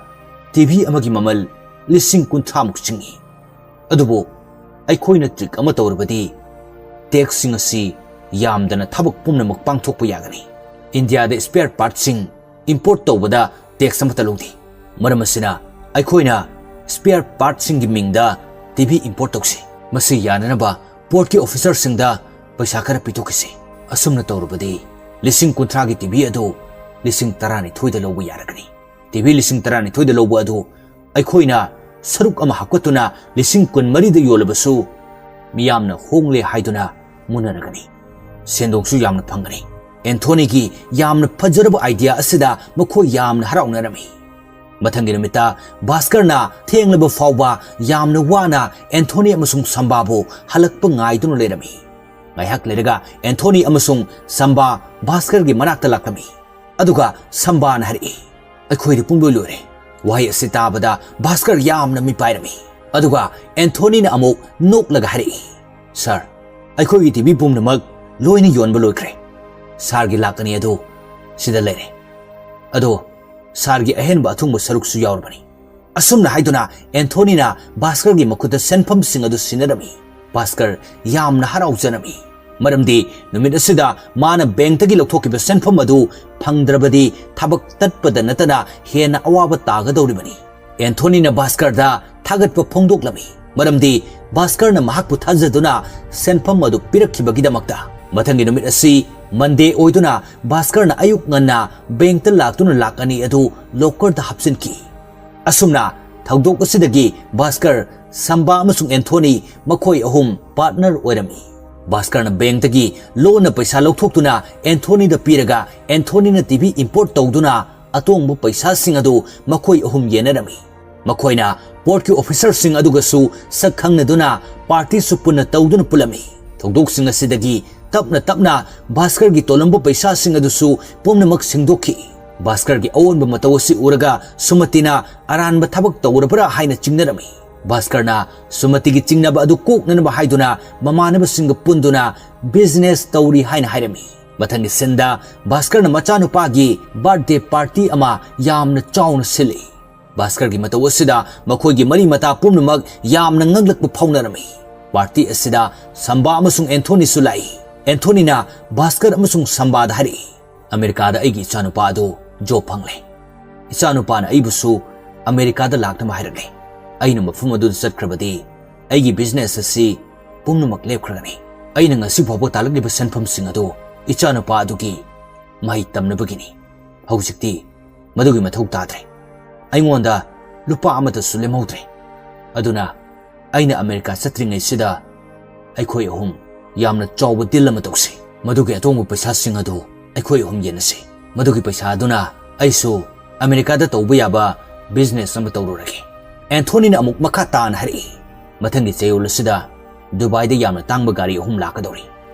ꯇꯤꯚꯤ ꯑꯃꯒꯤ ꯃꯃꯜ ꯂꯤꯁꯤꯡ ꯀꯨꯟꯊ꯭ꯔꯥꯃꯨꯛ ꯆꯤꯡꯏ꯫ ꯑꯗꯨꯕꯨ ꯑꯩꯈꯣꯏꯅ trick ꯑꯃ ꯇꯧꯔꯕꯗꯤ taxꯁꯤꯡ ꯑꯁꯤ ꯌꯥꯝꯗꯅ ꯊꯕꯛ ꯄꯨꯝꯅꯃꯛ ꯄꯥꯡꯊꯣꯛꯄ ꯌꯥꯒꯅꯤ꯫ ꯏꯟꯗꯤꯌꯥꯗ spare partꯁꯤꯡ import ꯇꯧꯕꯗ tax ꯑꯃꯠꯇ ꯂꯧꯗꯦ꯫ ꯃꯔꯝ ꯑꯁꯤꯅ ꯑꯩꯈꯣꯏꯅ spare partꯁꯤꯡꯒꯤ ꯃꯤꯡꯗ ꯇꯤꯚꯤ import ꯇꯧꯁꯤ꯫ ꯃꯁꯤ ꯌꯥꯅꯅꯕ portꯀꯤ officerꯁꯤꯡꯗ ꯄꯩꯁꯥ ꯈꯔ ꯄꯤꯊꯣꯛꯈꯤꯁꯤ꯫ ꯑꯁꯨꯝꯅ ꯇꯧꯔꯕꯗꯤ ꯂꯤꯁꯤꯡ ꯀꯨꯟꯊ꯭ꯔꯥꯒꯤ ꯇꯤꯚꯤ ꯑꯗꯨ ꯂꯤꯁꯤꯡ ꯇꯔꯥꯅꯤꯊꯣꯏꯗ ꯂꯧꯕ ꯌꯥꯔꯒꯅꯤ꯫ ꯇꯤꯚꯤ ꯂꯤꯁꯤꯡ ꯇꯔꯥꯅꯤꯊꯣꯏꯗ ꯂꯧꯕ ꯑꯗꯨ ꯑꯩꯈꯣꯏꯅ ꯁꯔꯨꯛ ꯑꯃ ꯍꯥꯞꯀꯠꯇꯨꯅ ꯂꯤꯁꯤꯡ ꯀꯨꯟꯃꯔꯤꯗ ꯌꯣꯜꯂꯕꯁꯨ ꯃꯤꯌꯥꯝꯅ ꯍꯣꯡꯂꯦ ꯍꯥꯏꯗꯨꯅ ꯃꯨꯟꯅꯔꯒꯅꯤ꯫ ꯁꯦꯟꯗꯣꯡꯁꯨ ꯌꯥꯝꯅ ꯐꯪꯒꯅꯤ꯫" ꯑꯦꯟꯊꯣꯅꯤꯒꯤ ꯌꯥꯝꯅ ꯐꯖꯔꯕ idea ꯑꯁꯤꯗ ꯃꯈꯣꯏ ꯌꯥꯝꯅ ꯍꯔꯥꯎꯅꯔꯝꯃꯤ꯫ ꯃꯊꯪꯒꯤ ꯅꯨꯃꯤꯠꯇ ꯚꯥꯁꯀꯔꯅ ꯊꯦꯡꯂꯕ ꯐꯥꯎꯕ ꯌꯥꯝꯅ ꯋꯥꯅ ꯑꯦꯟꯊꯣꯅꯤ ꯑꯃꯁꯨꯡ ꯁꯝꯕꯥꯕꯨ ꯍꯜꯂꯛꯄ ꯉꯥꯏꯗꯨꯅ ꯂꯩꯔꯝꯃꯤ꯫ ꯉꯥꯏꯍꯥꯛ ꯂꯩꯔꯒ ꯑꯦꯟꯊꯣꯅꯤ ꯑꯃꯁꯨꯡ ꯁꯝꯕꯥ ꯚꯥꯁꯀꯔꯒꯤ ꯃꯅꯥꯛꯇ ꯂꯥꯛꯂꯝꯃꯤ꯫ ꯑꯗꯨꯒ ꯁꯝꯕꯥꯅ ꯍꯥꯏꯔꯛꯏ, "ꯑꯩꯈꯣꯏꯗꯤ ꯄꯨꯡꯂꯣꯏ ꯂꯣꯏꯔꯦ꯫" ꯋꯥꯍꯩ ꯑꯁꯤ ꯇꯥꯕꯗ ꯚꯥꯁꯀꯔ ꯌꯥꯝꯅ ꯃꯤꯄꯥꯏꯔꯝꯃꯤ꯫ ꯑꯗꯨꯒ ꯑꯦꯟꯊꯣꯅꯤꯅ ꯑꯃꯨꯛ ꯅꯣꯛꯂꯒ ꯍꯥꯏꯔꯛꯏ, "ꯁꯥꯔ, ꯑꯩꯈꯣꯏꯒꯤ ꯇꯤꯚꯤ ꯄꯨꯝꯅꯃꯛ ꯂꯣꯏꯅ ꯌꯣꯟꯕ ꯂꯣꯏꯈ꯭ꯔꯦ꯫ ꯁꯥꯔꯒꯤ ꯂꯥꯛ ꯑꯅꯤ ꯑꯗꯨ ꯁꯤꯗ ꯂꯩꯔꯦ꯫ ꯑꯗꯣ ꯁꯥꯔꯒꯤ ꯑꯍꯦꯟꯕ ꯑꯊꯨꯡꯕ ꯁꯔꯨꯛꯁꯨ ꯌꯥꯎꯔꯕꯅꯤ꯫" ꯑꯁꯨꯝꯅ ꯍꯥꯏꯗꯨꯅ ꯑꯦꯟꯊꯣꯅꯤꯅ ꯚꯥꯁꯀꯔꯒꯤ ꯃꯈꯨꯠꯇ ꯁꯦꯟꯐꯝꯁꯤꯡ ꯑꯗꯨ ꯁꯤꯟꯅꯔꯝꯃꯤ꯫ ꯚꯥꯁꯀꯔ ꯌꯥꯝꯅ ꯍꯔꯥꯎꯖꯔꯝꯃꯤ, ꯃꯔꯝꯗꯤ ꯅꯨꯃꯤꯠ ꯑꯁꯤꯗ ꯃꯥꯅ ꯕꯦꯡꯛꯇꯒꯤ ꯂꯧꯊꯣꯛꯈꯤꯕ ꯁꯦꯟꯐꯝ ꯑꯗꯨ ꯐꯪꯗ꯭ꯔꯕꯗꯤ ꯊꯕꯛ ꯇꯠꯄꯗ ꯅꯠꯇꯅ ꯍꯦꯟꯅ ꯑꯋꯥꯕ ꯇꯥꯒꯗꯧꯔꯤꯕꯅꯤ꯫ ꯑꯦꯟꯊꯣꯅꯤꯅ ꯚꯥꯁꯀꯔꯗ ꯊꯥꯒꯠꯄ ꯐꯣꯡꯗꯣꯛꯂꯝꯃꯤ, ꯃꯔꯝꯗꯤ ꯚꯥꯁꯀꯔꯅ ꯃꯍꯥꯛꯄꯨ ꯊꯥꯖꯗꯨꯅ ꯁꯦꯟꯐꯝ ꯑꯗꯨ ꯄꯤꯔꯛꯈꯤꯕꯒꯤꯗꯃꯛꯇ꯫ ꯃꯊꯪꯒꯤ ꯅꯨꯃꯤꯠ ꯑꯁꯤ ꯃꯟꯗꯦ ꯑꯣꯏꯗꯨꯅ ꯚꯥꯁꯀꯔꯅ ꯑꯌꯨꯛ ꯉꯟꯅ ꯕꯦꯡꯛꯇ ꯂꯥꯛꯇꯨꯅ ꯂꯥꯛ ꯑꯅꯤ ꯑꯗꯨ ꯂꯣꯀꯔꯗ ꯍꯥꯞꯆꯤꯟꯈꯤ꯫ ꯑꯁꯨꯝꯅ ꯊꯧꯗꯣꯛ ꯑꯁꯤꯗꯒꯤ ꯚꯥꯁꯀꯔ, ꯁꯝꯕꯥ ꯑꯃꯁꯨꯡ ꯑꯦꯟꯊꯣꯅꯤ, ꯃꯈꯣꯏ ꯑꯍꯨꯝ ꯄꯥꯔꯠꯅꯔ ꯑꯣꯏꯔꯝꯃꯤ꯫ ꯚꯥꯁꯀꯔꯅ ꯕꯦꯡꯛꯇꯒꯤ ꯂꯣꯟꯅ ꯄꯩꯁꯥ ꯂꯧꯊꯣꯛꯇꯨꯅ ꯑꯦꯟꯊꯣꯅꯤꯗ ꯄꯤꯔꯒ ꯑꯦꯟꯊꯣꯅꯤꯅ ꯇꯤꯚꯤ ꯏꯝꯄꯣꯔꯠ ꯇꯧꯗꯨꯅ ꯑꯇꯣꯡꯕ ꯄꯩꯁꯥꯁꯤꯡ ꯑꯗꯨ ꯃꯈꯣꯏ ꯑꯍꯨꯝ ꯌꯦꯟꯅꯔꯝꯃꯤ꯫ ꯃꯈꯣꯏꯅ ꯄꯣꯔꯠꯀꯤ ꯑꯣꯐꯤꯁꯔꯁꯤꯡ ꯑꯗꯨꯒꯁꯨ ꯁꯛ ꯈꯪꯅꯗꯨꯅ ꯄꯥꯔꯇꯤꯁꯨ ꯄꯨꯟꯅ ꯇꯧꯗꯨꯅ ꯄꯨꯜꯂꯝꯃꯤ꯫ ꯊꯧꯗꯣꯛꯁꯤꯡ ꯑꯁꯤꯗꯒꯤ ꯇꯞꯅ ꯇꯞꯅ ꯚꯥꯁꯀꯔꯒꯤ ꯇꯣꯜꯂꯝꯕ ꯄꯩꯁꯥꯁꯤꯡ ꯑꯗꯨꯁꯨ ꯄꯨꯝꯅꯃꯛ ꯁꯤꯡꯗꯣꯛꯈꯤ꯫ ꯚꯥꯁꯀꯔꯒꯤ ꯑꯑꯣꯟꯕ ꯃꯇꯧ ꯑꯁꯤ ꯎꯔꯒ ꯁꯨꯃꯇꯤꯅ ꯑꯔꯥꯟꯕ ꯊꯕꯛ ꯇꯧꯔꯕ꯭ꯔꯥ ꯍꯥꯏꯅ ꯆꯤꯡꯅꯔꯝꯃꯤ꯫ ꯚꯥꯁꯀꯔꯅ ꯁꯨꯃꯇꯤꯒꯤ ꯆꯤꯡꯅꯕ ꯑꯗꯨ ꯀꯣꯛꯅꯅꯕ ꯍꯥꯏꯗꯨꯅ ꯃꯃꯥꯟꯅꯕꯁꯤꯡꯒ ꯄꯨꯟꯗꯨꯅ ꯕꯤꯖꯤꯅꯦꯁ ꯇꯧꯔꯤ ꯍꯥꯏꯅ ꯍꯥꯏꯔꯝꯃꯤ꯫ ꯃꯊꯪꯒꯤ ꯁꯤꯟꯗ ꯚꯥꯁꯀꯔꯅ ꯃꯆꯥꯅꯨꯄꯥꯒꯤ ꯕꯥꯔꯊꯗꯦ ꯄꯥꯔꯇꯤ ꯑꯃ ꯌꯥꯝꯅ ꯆꯥꯎꯅ ꯁꯤꯜꯂꯤ꯫ ꯚꯥꯁꯀꯔꯒꯤ ꯃꯇꯧ ꯑꯁꯤꯗ ꯃꯈꯣꯏꯒꯤ ꯃꯔꯤ ꯃꯇꯥ ꯄꯨꯝꯅꯃꯛ ꯌꯥꯝꯅ ꯉꯛꯂꯛꯄ ꯐꯥꯎꯅꯔꯝꯃꯤ꯫ ꯄꯥꯔꯇꯤ ꯑꯁꯤꯗ ꯁꯝꯕꯥ ꯑꯃꯁꯨꯡ ꯑꯦꯟꯊꯣꯅꯤꯁꯨ ꯂꯥꯛꯏ꯫ ꯑꯦꯟꯊꯣꯅꯤꯅ ꯚꯥꯁꯀꯔ ꯑꯃꯁꯨꯡ ꯁꯝꯕꯥꯗ ꯍꯥꯏꯔꯛꯏ, "ꯑꯃꯦꯔꯤꯀꯥꯗ ꯑꯩꯒꯤ ꯏꯆꯥꯅꯨꯄꯥ ꯑꯗꯨ ꯖꯣꯕ ꯐꯪꯂꯦ꯫ ꯏꯆꯥꯅꯨꯄꯥꯅ ꯑꯩꯕꯨꯁꯨ ꯑꯃꯦꯔꯤꯀꯥꯗ ꯂꯥꯛꯅꯕ ꯍꯥꯏꯔꯛꯂꯦ꯫ ꯑꯩꯅ ꯃꯐꯝ ꯑꯗꯨꯗ ꯆꯠꯈ꯭ꯔꯕꯗꯤ ꯑꯩꯒꯤ ꯕꯤꯖꯤꯅꯦꯁ ꯑꯁꯤ ꯄꯨꯝꯅꯃꯛ ꯂꯦꯞꯈ꯭ꯔꯒꯅꯤ꯫ ꯑꯩꯅ ꯉꯁꯤ ꯐꯥꯎꯕ ꯇꯥꯜꯂꯛꯂꯤꯕ ꯁꯦꯟꯐꯝꯁꯤꯡ ꯑꯗꯨ ꯏꯆꯥꯅꯨꯄꯥ ꯑꯗꯨꯒꯤ ꯃꯍꯩ ꯇꯝꯅꯕꯒꯤꯅꯤ꯫ ꯍꯧꯖꯤꯛꯇꯤ ꯃꯗꯨꯒꯤ ꯃꯊꯧ ꯇꯥꯗ꯭ꯔꯦ꯫ ꯑꯩꯉꯣꯟꯗ ꯂꯨꯄꯥ ꯑꯃꯠꯇꯁꯨ ꯂꯦꯝꯍꯧꯗ꯭ꯔꯦ꯫ ꯑꯗꯨꯅ ꯑꯩꯅ ꯑꯃꯦꯔꯤꯀꯥ ꯆꯠꯇ꯭ꯔꯤꯉꯩꯁꯤꯗ ꯑꯩꯈꯣꯏ ꯑꯍꯨꯝ ꯌꯥꯝꯅ ꯆꯥꯎꯕ ꯗꯤꯜ ꯑꯃ ꯇꯧꯁꯤ꯫ ꯃꯗꯨꯒꯤ ꯑꯇꯣꯡꯕ ꯄꯩꯁꯥꯁꯤꯡ ꯑꯗꯨ ꯑꯩꯈꯣꯏ ꯑꯍꯨꯝ ꯌꯦꯟꯅꯁꯤ꯫ ꯃꯗꯨꯒꯤ ꯄꯩꯁꯥ ꯑꯗꯨꯅ ꯑꯩꯁꯨ ꯑꯃꯦꯔꯤꯀꯥꯗ ꯇꯧꯕ ꯌꯥꯕ ꯕꯤꯖꯤꯅꯦꯁ ꯑꯃ ꯇꯧꯔꯨꯔꯒꯦ꯫ ꯑꯦꯟꯊꯣꯅꯤꯅ ꯑꯃꯨꯛ ꯃꯈꯥ ꯇꯥꯅ ꯍꯥꯏꯔꯛꯏ, "ꯃꯊꯪꯒꯤ ꯆꯌꯣꯜ ꯑꯁꯤꯗ ꯗꯨꯕꯥꯏꯗ ꯌꯥꯝꯅ ꯇꯥꯡꯕ ꯒꯥꯔꯤ ꯑꯍꯨꯝ ꯂꯥꯛꯀꯗꯧꯔꯤ꯫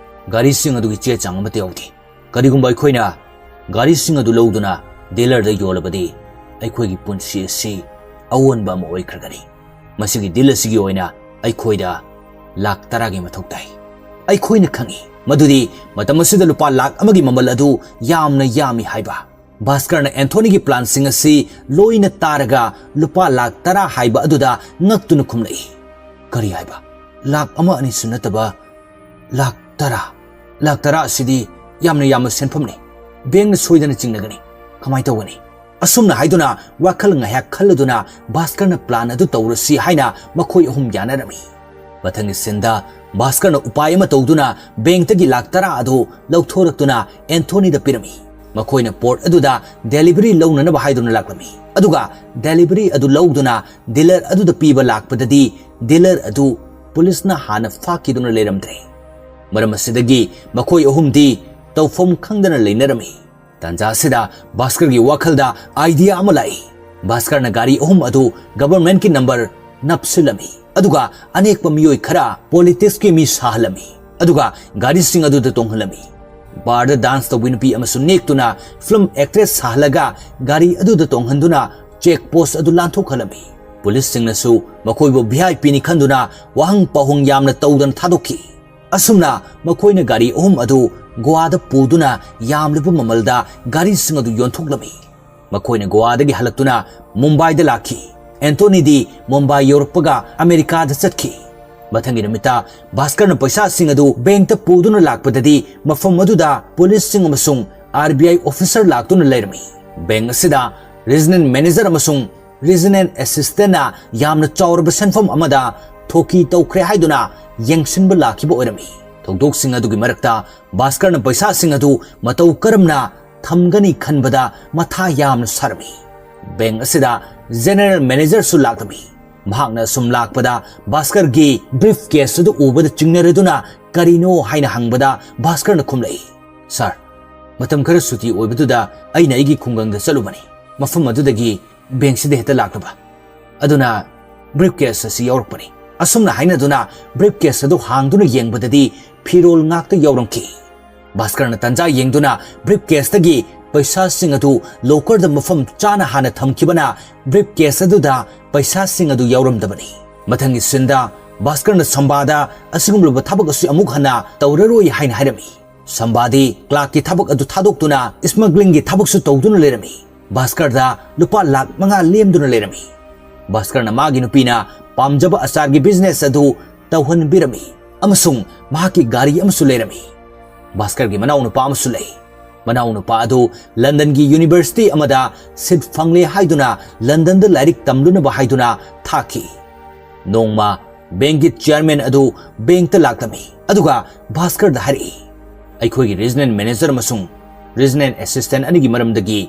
ꯒꯥꯔꯤꯁꯤꯡ ꯑꯗꯨꯒꯤ ꯆꯦ ꯆꯥꯡ ꯑꯃꯠꯇ ꯌꯥꯎꯗꯦ꯫ ꯀꯔꯤꯒꯨꯝꯕ ꯑꯩꯈꯣꯏꯅ ꯒꯥꯔꯤꯁꯤꯡ ꯑꯗꯨ ꯂꯧꯗꯨꯅ ꯗꯤꯂꯔꯗ ꯌꯣꯜꯂꯕꯗꯤ, ꯑꯩꯈꯣꯏꯒꯤ ꯄꯨꯟꯁꯤ ꯑꯁꯤ ꯑꯑꯣꯟꯕ ꯑꯃ ꯑꯣꯏꯈ꯭ꯔꯒꯅꯤ꯫ ꯃꯁꯤꯒꯤ ꯗꯤꯜ ꯑꯁꯤꯒꯤ ꯑꯣꯏꯅ ꯑꯩꯈꯣꯏꯗ ꯂꯥꯈ ꯇꯔꯥꯒꯤ ꯃꯊꯧ ꯇꯥꯏ꯫" ꯑꯩꯈꯣꯏꯅ ꯈꯪꯏ ꯃꯗꯨꯗꯤ ꯃꯇꯝ ꯑꯁꯤꯗ ꯂꯨꯄꯥ ꯂꯥꯈ ꯑꯃꯒꯤ ꯃꯃꯜ ꯑꯗꯨ ꯌꯥꯝꯅ ꯌꯥꯝꯃꯤ ꯍꯥꯏꯕ꯫ ꯚꯥꯁꯀꯔꯅ ꯑꯦꯟꯊꯣꯅꯤꯒꯤ ꯄ꯭ꯂꯥꯟꯁꯤꯡ ꯑꯁꯤ ꯂꯣꯏꯅ ꯇꯥꯔꯒ ꯂꯨꯄꯥ ꯂꯥꯈ ꯇꯔꯥ ꯍꯥꯏꯕ ꯑꯗꯨꯗ ꯉꯛꯇꯨꯅ ꯈꯨꯝꯂꯛꯏ꯫ "ꯀꯔꯤ ꯍꯥꯏꯕ? ꯂꯥꯈ ꯑꯃ ꯑꯅꯤꯁꯨ ꯅꯠꯇꯕ ꯂꯥꯈ ꯇꯔꯥ? ꯂꯥꯈ ꯇꯔꯥ ꯑꯁꯤꯗꯤ ꯌꯥꯝꯅ ꯌꯥꯝꯕ ꯁꯦꯟꯐꯝꯅꯤ꯫ ꯕꯦꯡꯅ ꯁꯣꯏꯗꯅ ꯆꯤꯡꯅꯒꯅꯤ꯫ ꯀꯃꯥꯏꯅ ꯇꯧꯒꯅꯤ?" ꯑꯁꯨꯝꯅ ꯍꯥꯏꯗꯨꯅ ꯋꯥꯈꯜ ꯉꯥꯏꯍꯥꯛ ꯈꯜꯂꯗꯨꯅ ꯚꯥꯁꯀꯔꯅ ꯄ꯭ꯂꯥꯟ ꯑꯗꯨ ꯇꯧꯔꯁꯤ ꯍꯥꯏꯅ ꯃꯈꯣꯏ ꯑꯍꯨꯝ ꯌꯥꯅꯔꯝꯃꯤ꯫ ꯃꯊꯪꯒꯤ ꯁꯤꯟꯗ ꯚꯥꯁꯀꯔꯅ ꯎꯄꯥꯏ ꯑꯃ ꯇꯧꯗꯨꯅ ꯕꯦꯡꯛꯇꯒꯤ ꯂꯥꯈ ꯇꯔꯥ ꯑꯗꯨ ꯂꯧꯊꯣꯔꯛꯇꯨꯅ ꯑꯦꯟꯊꯣꯅꯤꯗ ꯄꯤꯔꯝꯃꯤ꯫ ꯃꯈꯣꯏꯅ ꯄꯣꯠ ꯑꯗꯨꯗ ꯗꯦꯂꯤꯚꯔꯤ ꯂꯧꯅꯅꯕ ꯍꯥꯏꯗꯨꯅ ꯂꯥꯛꯂꯝꯃꯤ꯫ ꯑꯗꯨꯒ ꯗꯦꯂꯤꯚꯔꯤ ꯑꯗꯨ ꯂꯧꯗꯨꯅ ꯗꯤꯂꯔ ꯑꯗꯨꯗ ꯄꯤꯕ ꯂꯥꯛꯄꯗꯗꯤ ꯗꯤꯂꯔ ꯑꯗꯨ ꯄꯨꯂꯤꯁꯅ ꯍꯥꯟꯅ ꯐꯥꯈꯤꯗꯨꯅ ꯂꯩꯔꯝꯗ꯭ꯔꯦ꯫ ꯃꯔꯝ ꯑꯁꯤꯗꯒꯤ ꯃꯈꯣꯏ ꯑꯍꯨꯝꯗꯤ ꯇꯧꯐꯝ ꯈꯪꯗꯅ ꯂꯩꯅꯔꯝꯃꯤ꯫ ꯇꯥꯟꯖꯥ ꯑꯁꯤꯗ ꯚꯥꯁꯀꯔꯒꯤ ꯋꯥꯈꯜꯗ ꯑꯥꯏꯗꯤꯌꯥ ꯑꯃ ꯂꯥꯛꯏ꯫ ꯚꯥꯁꯀꯔꯅ ꯒꯥꯔꯤ ꯑꯍꯨꯝ ꯑꯗꯨ ꯒꯚꯔꯟꯃꯦꯟꯠꯀꯤ ꯅꯝꯕꯔ ꯅꯞꯁꯤꯜꯂꯝꯃꯤ꯫ ꯑꯗꯨꯒ ꯑꯅꯦꯛꯄ ꯃꯤꯑꯣꯏ ꯈꯔ ꯄꯣꯂꯤꯇꯤꯛꯁꯀꯤ ꯃꯤ ꯁꯥꯍꯜꯂꯝꯃꯤ꯫ ꯑꯗꯨꯒ ꯒꯥꯔꯤꯁꯤꯡ ꯑꯗꯨꯗ ꯇꯣꯡꯍꯜꯂꯝꯃꯤ꯫ ꯕꯥꯔꯗ ꯗꯥꯟꯁ ꯇꯧꯕꯤ ꯅꯨꯄꯤ ꯑꯃꯁꯨ ꯅꯦꯛꯇꯨꯅ ꯐꯤꯂꯝ ꯑꯦꯛꯇ꯭ꯔꯦꯁ ꯁꯥꯍꯜꯂꯒ ꯒꯥꯔꯤ ꯑꯗꯨꯗ ꯇꯣꯡꯍꯟꯗꯨꯅ ꯆꯦꯛ ꯄꯣꯁ ꯑꯗꯨ ꯂꯥꯟꯊꯣꯛꯍꯜꯂꯝꯃꯤ꯫ ꯄꯨꯂꯤꯁꯁꯤꯡꯅꯁꯨ ꯃꯈꯣꯏꯕꯨ ꯚꯤ ꯑꯥꯏ ꯄꯤꯅꯤ ꯈꯟꯗꯨꯅ ꯋꯥꯍꯪ ꯄꯥꯎꯍꯪ ꯌꯥꯝꯅ ꯇꯧꯗꯅ ꯊꯥꯗꯣꯛꯈꯤ꯫ ꯑꯁꯨꯝꯅ ꯃꯈꯣꯏꯅ ꯒꯥꯔꯤ ꯑꯍꯨꯝ ꯑꯗꯨ ꯒꯣꯋꯥꯗ ꯄꯨꯗꯨꯅ ꯌꯥꯝꯂꯕ ꯃꯃꯜꯗ ꯒꯥꯔꯤꯁꯤꯡ ꯑꯗꯨ ꯌꯣꯟꯊꯣꯛꯂꯝꯃꯤ꯫ ꯃꯈꯣꯏꯅ ꯒꯣꯋꯥꯗꯒꯤ ꯍꯜꯂꯛꯇꯨꯅ ꯃꯨꯝꯕꯥꯏꯗ ꯂꯥꯛꯈꯤ꯫ ꯑꯦꯟꯇꯣꯅꯤꯗꯤ ꯃꯨꯝꯕꯥꯏ ꯌꯧꯔꯛꯄꯒ ꯑꯃꯦꯔꯤꯀꯥꯗ ꯆꯠꯈꯤ꯫ ꯃꯊꯪꯒꯤ ꯅꯨꯃꯤꯠꯇ ꯚꯥꯁꯀꯔꯅ ꯄꯩꯁꯥꯁꯤꯡ ꯑꯗꯨ ꯕꯦꯡꯛꯇ ꯄꯨꯗꯨꯅ ꯂꯥꯛꯄꯗꯗꯤ ꯃꯐꯝ ꯑꯗꯨꯗ ꯄꯨꯂꯤꯁꯁꯤꯡ ꯑꯃꯁꯨꯡ ꯑꯥꯔ ꯕꯤ ꯑꯥꯏ ꯑꯣꯐꯤꯁꯔ ꯂꯥꯛꯇꯨꯅ ꯂꯩꯔꯝꯃꯤ꯫ ꯕꯦꯡꯛ ꯑꯁꯤꯗ ꯔꯤꯖꯅꯦꯜ ꯃꯦꯅꯦꯖꯔ ꯑꯃꯁꯨꯡ ꯔꯤꯖꯅꯦꯜ ꯑꯦꯁꯤꯁꯇꯦꯟꯅ ꯌꯥꯝꯅ ꯆꯥꯎꯔꯕ ꯁꯦꯟꯐꯝ ꯑꯃꯗ ꯊꯣꯛꯀꯤ ꯇꯧꯈ꯭ꯔꯦ ꯍꯥꯏꯗꯨꯅ ꯌꯦꯡꯁꯤꯟꯕ ꯂꯥꯛꯈꯤꯕ ꯑꯣꯏꯔꯝꯃꯤ꯫ ꯊꯧꯗꯣꯛꯁꯤꯡ ꯑꯗꯨꯒꯤ ꯃꯔꯛꯇ ꯚꯥꯁꯀꯔꯅ ꯄꯩꯁꯥꯁꯤꯡ ꯑꯗꯨ ꯃꯇꯧ ꯀꯔꯝꯅ ꯊꯝꯒꯅꯤ ꯈꯟꯕꯗ ꯃꯊꯥ ꯌꯥꯝꯅ ꯁꯥꯔꯝꯃꯤ꯫ ꯕꯦꯡꯛ ꯑꯁꯤꯗ ꯖꯦꯅꯔꯦꯜ ꯃꯦꯅꯦꯖꯔꯁꯨ ꯂꯥꯛꯂꯝꯃꯤ꯫ ꯃꯍꯥꯛꯅ ꯑꯁꯨꯝ ꯂꯥꯛꯄꯗ ꯚꯥꯁꯀꯔꯒꯤ ꯕ꯭ꯔꯤꯐ ꯀꯦꯁ ꯑꯗꯨ ꯎꯕꯗ ꯆꯤꯡꯅꯔꯗꯨꯅ ꯀꯔꯤꯅꯣ ꯍꯥꯏꯅ ꯍꯪꯕꯗ ꯚꯥꯁꯀꯔꯅ ꯈꯨꯝꯂꯛꯏ, "ꯁꯥꯔ, ꯃꯇꯝ ꯈꯔ ꯁꯨꯇꯤ ꯑꯣꯏꯕꯗꯨꯗ ꯑꯩꯅ ꯑꯩꯒꯤ ꯈꯨꯡꯒꯪꯗ ꯆꯠꯂꯨꯕꯅꯤ꯫ ꯃꯐꯝ ꯑꯗꯨꯗꯒꯤ ꯕꯦꯡꯁꯤꯗ ꯍꯦꯛꯇ ꯂꯥꯛꯂꯕ꯫ ꯑꯗꯨꯅ ꯕ꯭ꯔꯤꯐ ꯀꯦꯁ ꯑꯁꯤ ꯌꯥꯎꯔꯛꯄꯅꯤ꯫ ꯑꯁꯨꯝꯅ ꯍꯥꯏꯅꯗꯨꯅ ꯕ꯭ꯔꯤꯐ ꯀꯦꯁ ꯑꯗꯨ ꯍꯥꯡꯗꯨꯅ ꯌꯦꯡꯕꯗꯗꯤ ꯐꯤꯔꯣꯜ ꯉꯥꯛꯇ ꯌꯥꯎꯔꯝꯈꯤ꯫ ꯚꯥꯁꯀꯔꯅ ꯇꯥꯟꯖꯥ ꯌꯦꯡꯗꯨꯅ ꯕ꯭ꯔꯤꯐ ꯀꯦꯁꯇꯒꯤ ꯄꯩꯁꯥꯁꯤꯡ ꯑꯗꯨ ꯂꯣꯀꯔꯗ ꯃꯐꯝ ꯆꯥꯅ ꯍꯥꯟꯅ ꯊꯝꯈꯤꯕꯅ ꯕ꯭ꯔꯤꯐ ꯀꯦꯁ ꯑꯗꯨꯗ ꯄꯩꯁꯥꯁꯤꯡ ꯑꯗꯨ ꯌꯥꯎꯔꯝꯗꯕꯅꯤ꯫ ꯃꯊꯪꯒꯤ ꯁꯤꯟꯗ ꯚꯥꯁꯀꯔꯅ ꯁꯝꯕꯥꯗ ꯑꯁꯤꯒꯨꯝꯂꯕ ꯊꯕꯛ ꯑꯁꯤ ꯑꯃꯨꯛ ꯍꯟꯅ ꯇꯧꯔꯔꯣꯏ ꯍꯥꯏꯅ ꯍꯥꯏꯔꯝꯃꯤ꯫ ꯁꯝꯕꯥꯗꯤ ꯀ꯭ꯂꯥꯔꯛꯀꯤ ꯊꯕꯛ ꯑꯗꯨ ꯊꯥꯗꯣꯛꯇꯨꯅ ꯁ꯭ꯃꯒ꯭ꯂꯤꯡꯒꯤ ꯊꯕꯛꯁꯨ ꯇꯧꯗꯨꯅ ꯂꯩꯔꯝꯃꯤ꯫ ꯚꯥꯁꯀꯔꯗ ꯂꯨꯄꯥ ꯂꯥꯈ ꯃꯉꯥ ꯂꯦꯝꯗꯨꯅ ꯂꯩꯔꯝꯃꯤ꯫ ꯚꯥꯁꯀꯔꯅ ꯃꯥꯒꯤ ꯅꯨꯄꯤꯅ ꯄꯥꯝꯖꯕ ꯑꯆꯥꯔꯒꯤ ꯕꯤꯖꯤꯅꯦꯁ ꯑꯗꯨ ꯇꯧꯍꯟꯕꯤꯔꯝꯃꯤ ꯑꯃꯁꯨꯡ ꯃꯍꯥꯛꯀꯤ ꯒꯥꯔꯤ ꯑꯃꯁꯨ ꯂꯩꯔꯝꯃꯤ꯫ ꯚꯥꯁꯀꯔꯒꯤ ꯃꯅꯥꯎꯅꯨꯄꯥ ꯑꯃꯁꯨ ꯂꯩ꯫ ꯃꯅꯥꯎꯅꯨꯄꯥ ꯑꯗꯨ ꯂꯟꯗꯟꯒꯤ ꯌꯨꯅꯤꯚꯔꯁꯤꯇꯤ ꯑꯃꯗ ꯁꯤꯠ ꯐꯪꯂꯦ ꯍꯥꯏꯗꯨꯅ ꯂꯟꯗꯟꯗ ꯂꯥꯏꯔꯤꯛ ꯇꯝꯂꯨꯅꯕ ꯍꯥꯏꯗꯨꯅ ꯊꯥꯈꯤ꯫ ꯅꯣꯡꯃ ꯕꯦꯡꯛꯀꯤ ꯆꯤꯌꯔꯃꯦꯟ ꯑꯗꯨ ꯕꯦꯡꯛꯇ ꯂꯥꯛꯂꯝꯃꯤ, ꯑꯗꯨꯒ ꯚꯥꯁꯀꯔꯗ ꯍꯥꯏꯔꯛꯏ, "ꯑꯩꯈꯣꯏꯒꯤ ꯔꯤꯖꯅꯦꯜ ꯃꯦꯅꯦꯖꯔ ꯑꯃꯁꯨꯡ ꯔꯤꯖꯅꯦꯜ ꯑꯦꯁꯤꯁꯇꯦꯟꯠ ꯑꯅꯤꯒꯤ ꯃꯔꯝꯗꯒꯤ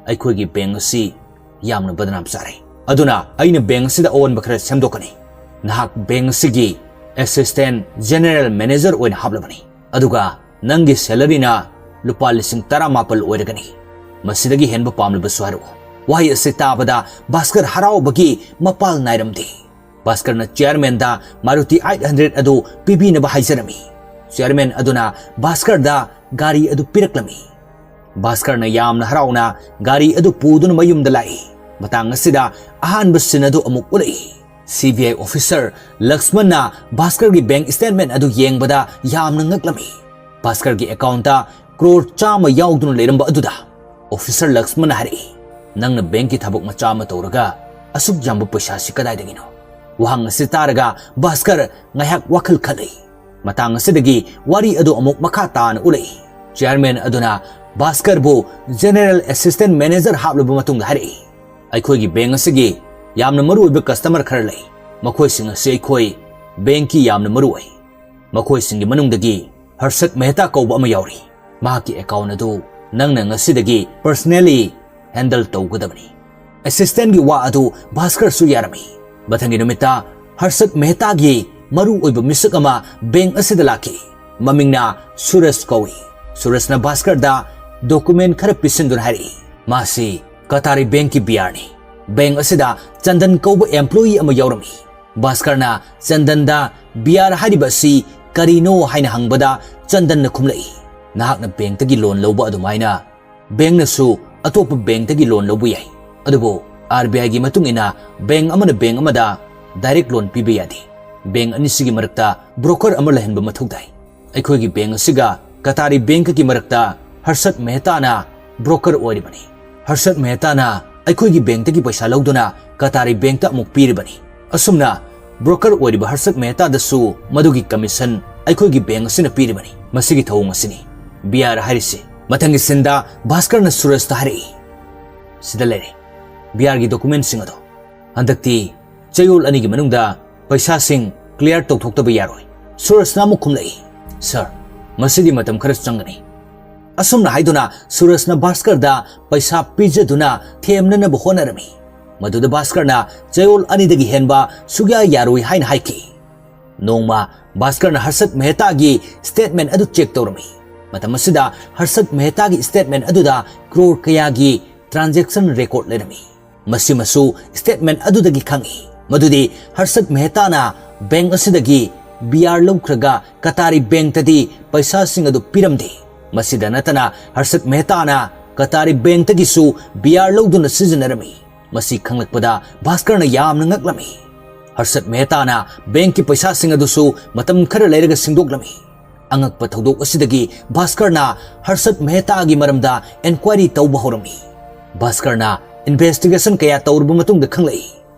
ꯑꯩꯈꯣꯏꯒꯤ ꯕꯦꯡꯛ ꯑꯁꯤ ꯌꯥꯝꯅ ꯕꯗꯅꯥꯝ ꯆꯥꯔꯦ꯫ ꯑꯗꯨꯅ ꯑꯩꯅ ꯕꯦꯡꯛ ꯑꯁꯤꯗ ꯑꯑꯣꯟꯕ ꯈꯔ ꯁꯦꯝꯗꯣꯛꯀꯅꯤ꯫ ꯅꯍꯥꯛ ꯕꯦꯡꯛ ꯑꯁꯤꯒꯤ ꯑꯦꯁꯤꯁꯇꯦꯟꯠ ꯖꯦꯅꯔꯦꯜ ꯃꯦꯅꯦꯖꯔ ꯑꯣꯏꯅ ꯍꯥꯞꯂꯕꯅꯤ, ꯑꯗꯨꯒ ꯅꯪꯒꯤ ꯁꯦꯂꯔꯤꯅ ꯂꯨꯄꯥ ꯂꯤꯁꯤꯡ ꯇꯔꯥꯃꯥꯄꯜ ꯑꯣꯏꯔꯒꯅꯤ꯫ ꯃꯁꯤꯗꯒꯤ ꯍꯦꯟꯕ ꯄꯥꯝꯂꯕꯁꯨ ꯍꯥꯏꯔꯛꯎ꯫" ꯋꯥꯍꯩ ꯑꯁꯤ ꯇꯥꯕꯗ ꯚꯥꯁꯀꯔ ꯍꯔꯥꯎꯕꯒꯤ ꯃꯄꯥꯜ ꯅꯥꯏꯔꯝꯗꯦ꯫ ꯚꯥꯁꯀꯔꯅ ꯆꯤꯌꯔꯃꯦꯟꯗ ꯃꯥꯔꯨꯇꯤ ꯑꯩꯠ ꯍꯟꯗ꯭ꯔꯦꯠ ꯑꯗꯨ ꯄꯤꯕꯤꯅꯕ ꯍꯥꯏꯖꯔꯝꯃꯤ꯫ ꯆꯤꯌꯔꯃꯦꯟ ꯑꯗꯨꯅ ꯚꯥꯁꯀꯔꯗ ꯒꯥꯔꯤ ꯑꯗꯨ ꯄꯤꯔꯛꯂꯝꯃꯤ꯫ ꯚꯥꯁꯀꯔꯅ ꯌꯥꯝꯅ ꯍꯔꯥꯎꯅ ꯒꯥꯔꯤ ꯑꯗꯨ ꯄꯨꯗꯨꯅ ꯃꯌꯨꯝꯗ ꯂꯥꯛꯏ꯫ ꯃꯇꯥꯡ ꯑꯁꯤꯗ ꯑꯍꯥꯟꯕ ꯁꯤꯟ ꯑꯗꯨ ꯑꯃꯨꯛ ꯎꯠꯂꯛꯏ꯫ ꯁꯤ ꯕꯤ ꯑꯥꯏ ꯑꯣꯐꯤꯁꯔ ꯂꯛꯁꯃꯟꯅ ꯚꯥꯁꯀꯔꯒꯤ ꯕꯦꯡꯛ ꯁ꯭ꯇꯦꯠꯃꯦꯟꯠ ꯑꯗꯨ ꯌꯦꯡꯕꯗ ꯌꯥꯝꯅ ꯉꯛꯂꯝꯃꯤ꯫ ꯚꯥꯁꯀꯔꯒꯤ ꯑꯦꯀꯥꯎꯟꯠꯇ ꯀ꯭ꯔꯣꯔ ꯆꯥꯝꯃ ꯌꯥꯎꯗꯨꯅ ꯂꯩꯔꯝꯕ ꯑꯗꯨꯗ ꯑꯣꯐꯤꯁꯔ ꯂꯛꯁꯃꯟꯅ ꯍꯥꯏꯔꯛꯏ, "ꯅꯪꯅ ꯕꯦꯡꯛꯀꯤ ꯊꯕꯛ ꯃꯆꯥ ꯑꯃ ꯇꯧꯔꯒ ꯑꯁꯨꯛ ꯌꯥꯝꯕ ꯄꯩꯁꯥꯁꯤ ꯀꯗꯥꯏꯗꯒꯤꯅꯣ?" ꯋꯥꯍꯪ ꯑꯁꯤ ꯇꯥꯔꯒ ꯚꯥꯁꯀꯔ ꯉꯥꯏꯍꯥꯛ ꯋꯥꯈꯜ ꯈꯜꯂꯤ꯫ ꯃꯇꯥꯡ ꯑꯁꯤꯗꯒꯤ ꯋꯥꯔꯤ ꯑꯗꯨ ꯑꯃꯨꯛ ꯃꯈꯥ ꯇꯥꯅ ꯎꯠꯂꯛꯏ꯫ ꯆꯤꯌꯔꯃꯦꯟ ꯑꯗꯨꯅ ꯚꯥꯁꯀꯔꯕꯨ ꯖꯦꯅꯔꯦꯜ ꯑꯦꯁꯤꯁꯇꯦꯟꯠ ꯃꯦꯅꯦꯖꯔ ꯍꯥꯞꯂꯕ ꯃꯇꯨꯡꯗ ꯍꯥꯏꯔꯛꯏ, "ꯑꯩꯈꯣꯏꯒꯤ ꯕꯦꯡꯛ ꯑꯁꯤꯒꯤ ꯌꯥꯝꯅ ꯃꯔꯨꯑꯣꯏꯕ ꯀꯁꯇꯃꯔ ꯈꯔ ꯂꯩ꯫ ꯃꯈꯣꯏꯁꯤꯡ ꯑꯁꯤ ꯑꯩꯈꯣꯏ ꯕꯦꯡꯛꯀꯤ ꯌꯥꯝꯅ ꯃꯔꯨ ꯑꯣꯏ꯫ ꯃꯈꯣꯏꯁꯤꯡꯒꯤ ꯃꯅꯨꯡꯗꯒꯤ ꯍꯔꯁꯠ ꯃꯦꯍꯇꯥ ꯀꯧꯕ ꯑꯃ ꯌꯥꯎꯔꯤ꯫ ꯃꯍꯥꯛꯀꯤ ꯑꯦꯀꯥꯎꯟꯠ ꯑꯗꯨ ꯅꯪꯅ ꯉꯁꯤꯗꯒꯤ ꯄꯔꯁꯅꯦꯂꯤ ꯍꯦꯟꯗꯜ ꯇꯧꯒꯗꯕꯅꯤ꯫" ꯑꯦꯁꯤꯁꯇꯦꯟꯠꯀꯤ ꯋꯥ ꯑꯗꯨ ꯚꯥꯁꯀꯔꯁꯨ ꯌꯥꯔꯝꯃꯤ꯫ ꯃꯊꯪꯒꯤ ꯅꯨꯃꯤꯠꯇ ꯍꯔꯁꯠ ꯃꯦꯍꯇꯥꯒꯤ ꯃꯔꯨ ꯑꯣꯏꯕ ꯃꯤꯁꯛ ꯑꯃ ꯕꯦꯡꯛ ꯑꯁꯤꯗ ꯂꯥꯛꯈꯤ꯫ ꯃꯃꯤꯡꯅ ꯁꯨꯔꯖ ꯀꯧꯏ꯫ ꯁꯨꯔꯖꯅ ꯚꯥꯁꯀꯔꯗ ꯗꯣꯀꯨꯃꯦꯟꯠ ꯈꯔ ꯄꯤꯁꯤꯟꯗꯨꯅ ꯍꯥꯏꯔꯛꯏ, ꯃꯥꯁꯤ ꯀꯇꯥꯔꯤ ꯕꯦꯡꯛꯀꯤ ꯕꯤ ꯑꯥꯔꯅꯤ꯫ ꯕꯦꯡꯛ ꯑꯁꯤꯗ ꯆꯟꯗꯟ ꯀꯧꯕ ꯑꯦꯝꯄ꯭ꯂꯣꯌꯤ ꯑꯃ ꯌꯥꯎꯔꯝꯃꯤ꯫ ꯚꯥꯁꯀꯔꯅ ꯆꯟꯗꯟꯗ ꯕꯤ ꯑꯥꯔ ꯍꯥꯏꯔꯤꯕ ꯑꯁꯤ ꯀꯔꯤꯅꯣ ꯍꯥꯏꯅ ꯍꯪꯕꯗ ꯆꯟꯗꯟꯅ ꯈꯨꯝꯂꯛꯏ, "ꯅꯍꯥꯛꯅ ꯕꯦꯡꯛꯇꯒꯤ ꯂꯣꯟ ꯂꯧꯕ ꯑꯗꯨꯃꯥꯏꯅ ꯕꯦꯡꯛꯅꯁꯨ ꯑꯇꯣꯞꯄ ꯕꯦꯡꯛꯇꯒꯤ ꯂꯣꯟ ꯂꯧꯕ ꯌꯥꯏ꯫ ꯑꯗꯨꯕꯨ ꯑꯥꯔ ꯕꯤ ꯑꯥꯏꯒꯤ ꯃꯇꯨꯡ ꯏꯟꯅ ꯕꯦꯡꯛ ꯑꯃꯅ ꯕꯦꯡꯛ ꯑꯃꯗ ꯗꯥꯏꯔꯦꯛ ꯂꯣꯟ ꯄꯤꯕ ꯌꯥꯗꯦ꯫ ꯕꯦꯡꯛ ꯑꯅꯤꯁꯤꯒꯤ ꯃꯔꯛꯇ ꯕ꯭ꯔꯣꯀꯔ ꯑꯃ ꯂꯩꯍꯟꯕ ꯃꯊꯧ ꯇꯥꯏ꯫ ꯑꯩꯈꯣꯏꯒꯤ ꯕꯦꯡꯛ ꯑꯁꯤꯒ ꯀꯇꯥꯔꯤ ꯕꯦꯡꯛꯀꯒꯤ ꯃꯔꯛꯇ ꯍꯔꯁꯠ ꯃꯦꯍꯇꯥꯅ ꯕ꯭ꯔꯣꯀꯔ ꯑꯣꯏꯔꯤꯕꯅꯤ꯫ ꯍꯔꯁꯠ ꯃꯦꯍꯇꯥꯅ ꯑꯩꯈꯣꯏꯒꯤ ꯕꯦꯡꯛꯇꯒꯤ ꯄꯩꯁꯥ ꯂꯧꯗꯨꯅ ꯀꯇꯥꯔꯤ ꯕꯦꯡꯛꯇ ꯑꯃꯨꯛ ꯄꯤꯔꯤꯕꯅꯤ꯫ ꯑꯁꯨꯝꯅ ꯕ꯭ꯔꯣꯀꯔ ꯑꯣꯏꯔꯤꯕ ꯍꯔꯁꯠ ꯃꯦꯍꯇꯥꯗꯁꯨ ꯃꯗꯨꯒꯤ ꯀꯃꯤꯁꯟ ꯑꯩꯈꯣꯏꯒꯤ ꯕꯦꯡꯛ ꯑꯁꯤꯅ ꯄꯤꯔꯤꯕꯅꯤ꯫ ꯃꯁꯤꯒꯤ ꯊꯧꯑꯣꯡ ꯑꯁꯤꯅꯤ ꯕꯤ ꯑꯥꯔ ꯍꯥꯏꯔꯤꯁꯤ꯫" ꯃꯊꯪꯒꯤ ꯁꯤꯟꯗ ꯚꯥꯁꯀꯔꯅ ꯁꯨꯔꯖꯇ ꯍꯥꯏꯔꯛꯏ, "ꯁꯤꯗ ꯂꯩꯔꯦ ꯕꯤ ꯑꯥꯔꯒꯤ ꯗꯣꯀꯨꯃꯦꯟꯁꯤꯡ ꯑꯗꯣ꯫ ꯍꯟꯗꯛꯇꯤ ꯆꯌꯣꯜ ꯑꯅꯤꯒꯤ ꯃꯅꯨꯡꯗ ꯄꯩꯁꯥꯁꯤꯡ ꯀ꯭ꯂꯤꯌꯥꯔ ꯇꯧꯊꯣꯛꯇꯕ ꯌꯥꯔꯣꯏ꯫" ꯁꯨꯔꯖꯅ ꯑꯃꯨꯛ ꯈꯨꯝꯂꯛꯏ, "ꯁꯥꯔ, ꯃꯁꯤꯗꯤ ꯃꯇꯝ ꯈꯔ ꯆꯪꯒꯅꯤ꯫" ꯑꯁꯨꯝꯅ ꯍꯥꯏꯗꯨꯅ ꯁꯨꯔꯖꯅ ꯚꯥꯁꯀꯔꯗ ꯄꯩꯁꯥ ꯄꯤꯖꯗꯨꯅ ꯊꯦꯝꯅꯅꯕ ꯍꯣꯠꯅꯔꯝꯃꯤ꯫ ꯃꯗꯨꯗ ꯚꯥꯁꯀꯔꯅ ꯆꯌꯣꯜ ꯑꯅꯤꯗꯒꯤ ꯍꯦꯟꯕ ꯁꯨꯛꯌꯥ ꯌꯥꯔꯣꯏ ꯍꯥꯏꯅ ꯍꯥꯏꯈꯤ꯫ ꯅꯣꯡꯃ ꯚꯥꯁꯀꯔꯅ ꯍꯔꯁꯠ ꯃꯦꯍꯇꯥꯒꯤ ꯁ꯭ꯇꯦꯠꯃꯦꯟꯠ ꯑꯗꯨ ꯆꯦꯛ ꯇꯧꯔꯝꯃꯤ꯫ ꯃꯇꯝ ꯑꯁꯤꯗ ꯍꯔꯁꯠ ꯃꯦꯍꯇꯥꯒꯤ ꯁ꯭ꯇꯦꯠꯃꯦꯟꯠ ꯑꯗꯨꯗ ꯀ꯭ꯔꯣꯔ ꯀꯌꯥꯒꯤ ꯇ꯭ꯔꯥꯟꯖꯦꯛꯁꯟ ꯔꯦꯀꯣꯔꯗ ꯂꯩꯔꯝꯃꯤ꯫ ꯃꯁꯤꯃꯁꯨ ꯁ꯭ꯇꯦꯠꯃꯦꯟꯠ ꯑꯗꯨꯗꯒꯤ ꯈꯪꯏ ꯃꯗꯨꯗꯤ ꯍꯔꯁꯠ ꯃꯦꯍꯇꯥꯅ ꯕꯦꯡꯛ ꯑꯁꯤꯗꯒꯤ ꯕꯤ ꯑꯥꯔ ꯂꯧꯈ꯭ꯔꯒ ꯀꯇꯥꯔꯤ ꯕꯦꯡꯛꯇꯗꯤ ꯄꯩꯁꯥꯁꯤꯡ ꯑꯗꯨ ꯄꯤꯔꯝꯗꯦ꯫ ꯃꯁꯤꯗ ꯅꯠꯇꯅ ꯍꯔꯁꯠ ꯃꯦꯍꯇꯥꯅ ꯀꯇꯥꯔꯤ ꯕꯦꯡꯛꯇꯒꯤꯁꯨ ꯕꯤ ꯑꯥꯔ ꯂꯧꯗꯨꯅ ꯁꯤꯖꯤꯟꯅꯔꯝꯃꯤ꯫ ꯃꯁꯤ ꯈꯪꯂꯛꯄꯗ ꯚꯥꯁꯀꯔꯅ ꯌꯥꯝꯅ ꯉꯛꯂꯝꯃꯤ꯫ ꯍꯔꯁꯠ ꯃꯦꯍꯇꯥꯅ ꯕꯦꯡꯛꯀꯤ ꯄꯩꯁꯥꯁꯤꯡ ꯑꯗꯨꯁꯨ ꯃꯇꯝ ꯈꯔ ꯂꯩꯔꯒ ꯁꯤꯡꯗꯣꯛꯂꯝꯃꯤ꯫ ꯑꯉꯛꯄ ꯊꯧꯗꯣꯛ ꯑꯁꯤꯗꯒꯤ ꯚꯥꯁꯀꯔꯅ ꯍꯔꯁꯠ ꯃꯦꯍꯇꯥꯒꯤ ꯃꯔꯝꯗ ꯏꯟꯀ꯭ꯋꯥꯏꯔꯤ ꯇꯧꯕ ꯍꯧꯔꯝꯃꯤ꯫ ꯚꯥꯁꯀꯔꯅ ꯏꯟꯚꯦꯁꯇꯤꯒꯦꯁꯟ ꯀꯌꯥ ꯇꯧꯔꯕ ꯃꯇꯨꯡꯗ ꯈꯪꯂꯛꯏ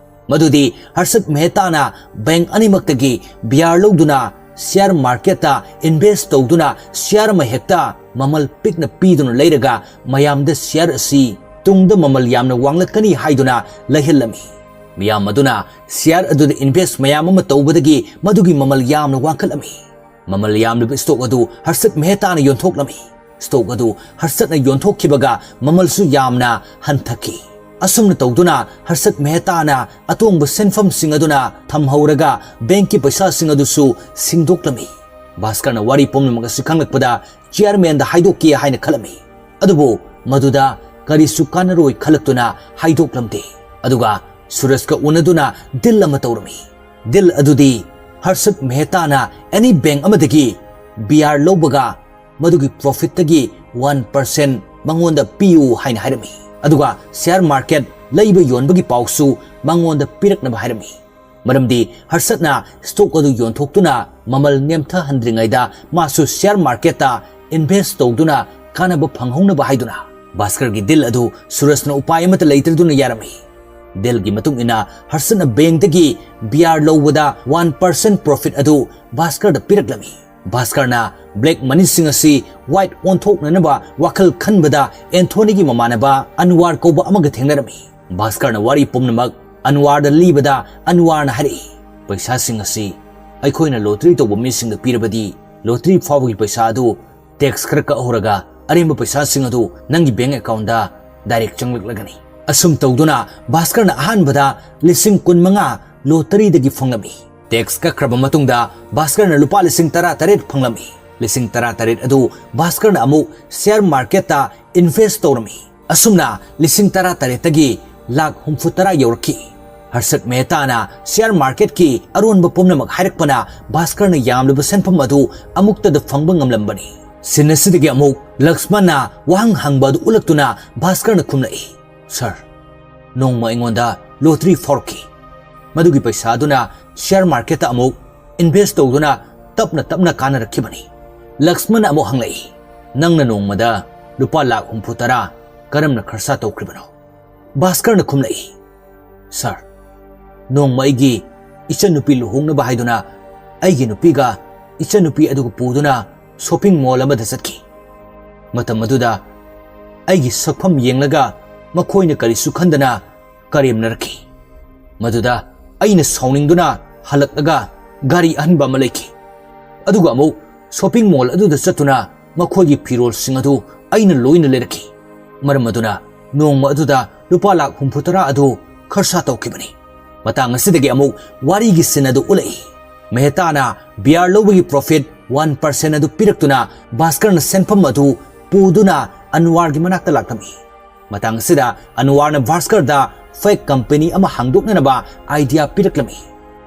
ꯃꯗꯨꯗꯤ ꯍꯔꯁꯠ ꯃꯦꯍꯇꯥꯅ ꯕꯦꯡꯛ ꯑꯅꯤꯃꯛꯇꯒꯤ ꯕꯤ ꯑꯥꯔ ꯂꯧꯗꯨꯅ ꯁꯤꯌꯥꯔ ꯃꯥꯔꯀꯦꯠꯇ ꯏꯟꯚꯦꯁ ꯇꯧꯗꯨꯅ ꯁꯤꯌꯥꯔ ꯑꯃ ꯍꯦꯛꯇ ꯃꯃꯜ ꯄꯤꯛꯅ ꯄꯤꯗꯨꯅ ꯂꯩꯔꯒ ꯃꯌꯥꯝꯗ ꯁꯤꯌꯥꯔ ꯑꯁꯤ ꯇꯨꯡꯗ ꯃꯃꯜ ꯌꯥꯝꯅ ꯋꯥꯡꯂꯛꯀꯅꯤ ꯍꯥꯏꯗꯨꯅ ꯂꯩꯍꯜꯂꯝꯃꯤ꯫ ꯃꯤꯌꯥꯝ ꯑꯗꯨꯅ ꯁꯤꯌꯥꯔ ꯑꯗꯨꯗ ꯏꯟꯚꯦꯁ ꯃꯌꯥꯝ ꯑꯃ ꯇꯧꯕꯗꯒꯤ ꯃꯗꯨꯒꯤ ꯃꯃꯜ ꯌꯥꯝꯅ ꯋꯥꯡꯈꯠꯂꯝꯃꯤ꯫ ꯃꯃꯜ ꯌꯥꯝꯂꯤꯕ ꯁ꯭ꯇꯣꯛ ꯑꯗꯨ ꯍꯔꯁꯠ ꯃꯦꯍꯇꯥꯅ ꯌꯣꯟꯊꯣꯛꯂꯝꯃꯤ꯫ ꯁ꯭ꯇꯣꯛ ꯑꯗꯨ ꯍꯔꯁꯠꯅ ꯌꯣꯟꯊꯣꯛꯈꯤꯕꯒ ꯃꯃꯜꯁꯨ ꯌꯥꯝꯅ ꯍꯟꯊꯈꯤ꯫ ꯑꯁꯨꯝꯅ ꯇꯧꯗꯨꯅ ꯍꯔꯁꯠ ꯃꯦꯍꯇꯥꯅ ꯑꯇꯣꯡꯕ ꯁꯦꯟꯐꯝꯁꯤꯡ ꯑꯗꯨꯅ ꯊꯝꯍꯧꯔꯒ ꯕꯦꯡꯛꯀꯤ ꯄꯩꯁꯥꯁꯤꯡ ꯑꯗꯨꯁꯨ ꯁꯤꯡꯗꯣꯛꯂꯝꯃꯤ꯫ ꯚꯥꯁꯀꯔꯅ ꯋꯥꯔꯤ ꯄꯨꯝꯅꯃꯛ ꯑꯁꯤ ꯈꯪꯂꯛꯄꯗ ꯆꯤꯌꯔꯃꯦꯟꯗ ꯍꯥꯏꯗꯣꯛꯀꯦ ꯍꯥꯏꯅ ꯈꯜꯂꯝꯃꯤ꯫ ꯑꯗꯨꯕꯨ ꯃꯗꯨꯗ ꯀꯔꯤꯁꯨ ꯀꯥꯟꯅꯔꯣꯏ ꯈꯜꯂꯛꯇꯨꯅ ꯍꯥꯏꯗꯣꯛꯂꯝꯗꯦ꯫ ꯑꯗꯨꯒ ꯁꯨꯔꯖꯀ ꯎꯅꯗꯨꯅ ꯗꯤꯜ ꯑꯃ ꯇꯧꯔꯝꯃꯤ꯫ ꯗꯤꯜ ꯑꯗꯨꯗꯤ ꯍꯔꯁꯠ ꯃꯦꯍꯇꯥꯅ ꯑꯦꯅꯤ ꯕꯦꯡꯛ ꯑꯃꯗꯒꯤ ꯕꯤ ꯑꯥꯔ ꯂꯧꯕꯒ ꯃꯗꯨꯒꯤ ꯄ꯭ꯔꯣꯐꯤꯠꯇꯒꯤ ꯋꯥꯟ ꯄꯥꯔꯁꯦꯟ ꯃꯉꯣꯟꯗ ꯄꯤꯌꯨ ꯍꯥꯏꯅ ꯍꯥꯏꯔꯝꯃꯤ꯫ ꯑꯗꯨꯒ ꯁꯤꯌꯥꯔ ꯃꯥꯔꯀꯦꯠ ꯂꯩꯕ ꯌꯣꯟꯕꯒꯤ ꯄꯥꯎꯁꯨ ꯃꯉꯣꯟꯗ ꯄꯤꯔꯛꯅꯕ ꯍꯥꯏꯔꯝꯃꯤ꯫ ꯃꯔꯝꯗꯤ ꯍꯔꯁꯠꯅ ꯁ꯭ꯇꯣꯛ ꯑꯗꯨ ꯌꯣꯟꯊꯣꯛꯇꯨꯅ ꯃꯃꯜ ꯅꯦꯝꯊꯍꯟꯗ꯭ꯔꯤꯉꯩꯗ ꯃꯥꯁꯨ ꯁꯤꯌꯥꯔ ꯃꯥꯔꯀꯦꯠꯇ ꯏꯟꯚꯦꯁ ꯇꯧꯗꯨꯅ ꯀꯥꯟꯅꯕ ꯐꯪꯍꯧꯅꯕ ꯍꯥꯏꯗꯨꯅ꯫ ꯚꯥꯁꯀꯔꯒꯤ ꯗꯤꯜ ꯑꯗꯨ ꯁꯨꯔꯖꯅ ꯎꯄꯥꯏ ꯑꯃꯠꯇ ꯂꯩꯇꯗꯨꯅ ꯌꯥꯔꯝꯃꯤ꯫ ꯗꯤꯜꯒꯤ ꯃꯇꯨꯡ ꯏꯟꯅ ꯍꯔꯁꯠꯅ ꯕꯦꯡꯛꯇꯒꯤ ꯕꯤ ꯑꯥꯔ ꯂꯧꯕꯗ ꯋꯥꯟ ꯄꯥꯔꯁꯦꯟ ꯄ꯭ꯔꯣꯐꯤꯠ ꯑꯗꯨ ꯚꯥꯁꯀꯔꯗ ꯄꯤꯔꯛꯂꯝꯃꯤ꯫ ꯚꯥꯁꯀꯔꯅ ꯕ꯭ꯂꯦꯛ ꯃꯅꯤꯁꯤꯡ ꯑꯁꯤ ꯋꯥꯏꯠ ꯑꯣꯟꯊꯣꯛꯅꯅꯕ ꯋꯥꯈꯜ ꯈꯟꯕꯗ ꯑꯦꯟꯊꯣꯅꯤꯒꯤ ꯃꯃꯥꯟꯅꯕ ꯑꯟꯋꯥꯔ ꯀꯧꯕ ꯑꯃꯒ ꯊꯦꯡꯅꯔꯝꯃꯤ꯫ ꯚꯥꯁꯀꯔꯅ ꯋꯥꯔꯤ ꯄꯨꯝꯅꯃꯛ ꯑꯟꯋꯥꯔꯗ ꯂꯤꯕꯗ ꯑꯟꯋꯥꯔꯅ ꯍꯥꯏꯔꯛꯏ, "ꯄꯩꯁꯥꯁꯤꯡ ꯑꯁꯤ ꯑꯩꯈꯣꯏꯅ ꯂꯣꯇꯔꯤ ꯇꯧꯕ ꯃꯤꯁꯤꯡꯗ ꯄꯤꯔꯕꯗꯤ ꯂꯣꯇꯔꯤ ꯐꯥꯎꯕꯒꯤ ꯄꯩꯁꯥ ꯑꯗꯨ ꯇꯦꯛꯁ ꯈꯔ ꯀꯛꯍꯧꯔꯒ ꯑꯔꯦꯝꯕ ꯄꯩꯁꯥꯁꯤꯡ ꯑꯗꯨ ꯅꯪꯒꯤ ꯕꯦꯡꯛ ꯑꯦꯀꯥꯎꯟꯗ ꯗꯥꯏꯔꯦꯛ ꯆꯪꯂꯛꯂꯒꯅꯤ꯫" ꯑꯁꯨꯝ ꯇꯧꯗꯨꯅ ꯚꯥꯁꯀꯔꯅ ꯑꯍꯥꯟꯕꯗ ꯂꯤꯁꯤꯡ ꯀꯨꯟꯃꯉꯥ ꯂꯣꯇꯔꯤꯗꯒꯤ ꯐꯪꯂꯝꯃꯤ꯫ ꯇꯦꯛꯁ ꯀꯛꯈ꯭ꯔꯕ ꯃꯇꯨꯡꯗ ꯚꯥꯁꯀꯔꯅ ꯂꯨꯄꯥ ꯂꯤꯁꯤꯡ ꯇꯔꯥ ꯇꯔꯦꯠ ꯐꯪꯂꯝꯃꯤ꯫ ꯂꯤꯁꯤꯡ ꯇꯔꯥ ꯇꯔꯦꯠ ꯑꯗꯨ ꯚꯥꯁꯀꯔꯅ ꯑꯃꯨꯛ ꯁꯤꯌꯥꯔ ꯃꯥꯔꯀꯦꯠꯇ ꯏꯟꯚꯦꯁ ꯇꯧꯔꯝꯃꯤ꯫ ꯑꯁꯨꯝꯅ ꯂꯤꯁꯤꯡ ꯇꯔꯥ ꯇꯔꯦꯠꯇꯒꯤ ꯂꯥꯈ ꯍꯨꯝꯐꯨ ꯇꯔꯥ ꯌꯧꯔꯛꯈꯤ꯫ ꯍꯔꯁꯠ ꯃꯦꯍꯇꯥꯅ ꯁꯤꯌꯥꯔ ꯃꯥꯔꯀꯦꯠꯀꯤ ꯑꯔꯣꯟꯕ ꯄꯨꯝꯅꯃꯛ ꯍꯥꯏꯔꯛꯄꯅ ꯚꯥꯁꯀꯔꯅ ꯌꯥꯝꯂꯕ ꯁꯦꯟꯐꯝ ꯑꯗꯨ ꯑꯃꯨꯛꯇꯗ ꯐꯪꯕ ꯉꯝꯂꯝꯕꯅꯤ꯫ ꯁꯤꯟ ꯑꯁꯤꯗꯒꯤ ꯑꯃꯨꯛ ꯂꯛꯁꯃꯟꯅ ꯋꯥꯍꯪ ꯍꯪꯕ ꯑꯗꯨ ꯎꯠꯂꯛꯇꯨꯅ ꯚꯥꯁꯀꯔꯅ ꯈꯨꯝꯂꯛꯏ, "ꯁꯥꯔ, ꯅꯣꯡꯃ ꯑꯩꯉꯣꯟꯗ ꯂꯣꯇꯔꯤ ꯐꯥꯎꯔꯛꯈꯤ꯫ ꯃꯗꯨꯒꯤ ꯄꯩꯁꯥ ꯑꯗꯨꯅ ꯁꯤꯌꯥꯔ ꯃꯥꯔꯀꯦꯠꯇ ꯑꯃꯨꯛ ꯏꯟꯚꯦꯁ ꯇꯧꯗꯨꯅ ꯇꯞꯅ ꯇꯞꯅ ꯀꯥꯟꯅꯔꯛꯈꯤꯕꯅꯤ꯫" ꯂꯛꯁꯃꯟꯅ ꯑꯃꯨꯛ ꯍꯪꯂꯛꯏ, "ꯅꯪꯅ ꯅꯣꯡꯃꯗ ꯂꯨꯄꯥ ꯂꯥꯈ ꯍꯨꯝꯐꯨ ꯇꯔꯥ ꯀꯔꯝꯅ ꯈꯔꯁꯥ ꯇꯧꯈ꯭ꯔꯤꯕꯅꯣ?" ꯚꯥꯁꯀꯔꯅ ꯈꯨꯝꯂꯛꯏ, "ꯁꯥꯔ, ꯅꯣꯡꯃ ꯑꯩꯒꯤ ꯏꯆꯟꯅꯨꯄꯤ ꯂꯨꯍꯣꯡꯅꯕ ꯍꯥꯏꯗꯨꯅ ꯑꯩꯒꯤ ꯅꯨꯄꯤꯒ ꯏꯆꯟꯅꯨꯄꯤ ꯑꯗꯨꯒ ꯄꯨꯗꯨꯅ ꯁꯣꯄꯤꯡ ꯃꯣꯜ ꯑꯃꯗ ꯆꯠꯈꯤ꯫ ꯃꯇꯝ ꯑꯗꯨꯗ ꯑꯩꯒꯤ ꯁꯛꯐꯝ ꯌꯦꯡꯂꯒ ꯃꯈꯣꯏꯅ ꯀꯔꯤꯁꯨ ꯈꯟꯗꯅ ꯀꯔꯦꯝꯅꯔꯛꯈꯤ꯫ ꯃꯗꯨꯗ ꯑꯩꯅ ꯁꯥꯎꯅꯤꯡꯗꯨꯅ ꯍꯜꯂꯛꯂꯒ ꯒꯥꯔꯤ ꯑꯍꯟꯕ ꯑꯃ ꯂꯩꯈꯤ꯫ ꯑꯗꯨꯒ ꯑꯃꯨꯛ ꯁꯣꯄꯤꯡ ꯃꯣꯜ ꯑꯗꯨꯗ ꯆꯠꯇꯨꯅ ꯃꯈꯣꯏꯒꯤ ꯐꯤꯔꯣꯜꯁꯤꯡ ꯑꯗꯨ ꯑꯩꯅ ꯂꯣꯏꯅ ꯂꯩꯔꯛꯈꯤ꯫ ꯃꯔꯝ ꯑꯗꯨꯅ ꯅꯣꯡꯃ ꯑꯗꯨꯗ ꯂꯨꯄꯥ ꯂꯥꯈ ꯍꯨꯝꯐꯨ ꯇꯔꯥ ꯑꯗꯨ ꯈꯔꯁꯥ ꯇꯧꯈꯤꯕꯅꯤ꯫" ꯃꯇꯥꯡ ꯑꯁꯤꯗꯒꯤ ꯑꯃꯨꯛ ꯋꯥꯔꯤꯒꯤ ꯁꯤꯟ ꯑꯗꯨ ꯎꯠꯂꯛꯏ꯫ ꯃꯦꯍꯇꯥꯅ ꯕꯤ ꯑꯥꯔ ꯂꯧꯕꯒꯤ ꯄ꯭ꯔꯣꯐꯤꯠ ꯋꯥꯟ ꯄꯥꯔꯁꯦꯟ ꯑꯗꯨ ꯄꯤꯔꯛꯇꯨꯅ ꯚꯥꯁꯀꯔꯅ ꯁꯦꯟꯐꯝ ꯑꯗꯨ ꯄꯨꯗꯨꯅ ꯑꯟꯋꯥꯔꯒꯤ ꯃꯅꯥꯛꯇ ꯂꯥꯛꯂꯝꯃꯤ꯫ ꯃꯇꯥꯡ ꯑꯁꯤꯗ ꯑꯟꯋꯥꯔꯅ ꯚꯥꯁꯀꯔꯗ fake company ꯑꯃ ꯍꯥꯡꯗꯣꯛꯅꯅꯕ idea ꯄꯤꯔꯛꯂꯝꯃꯤ꯫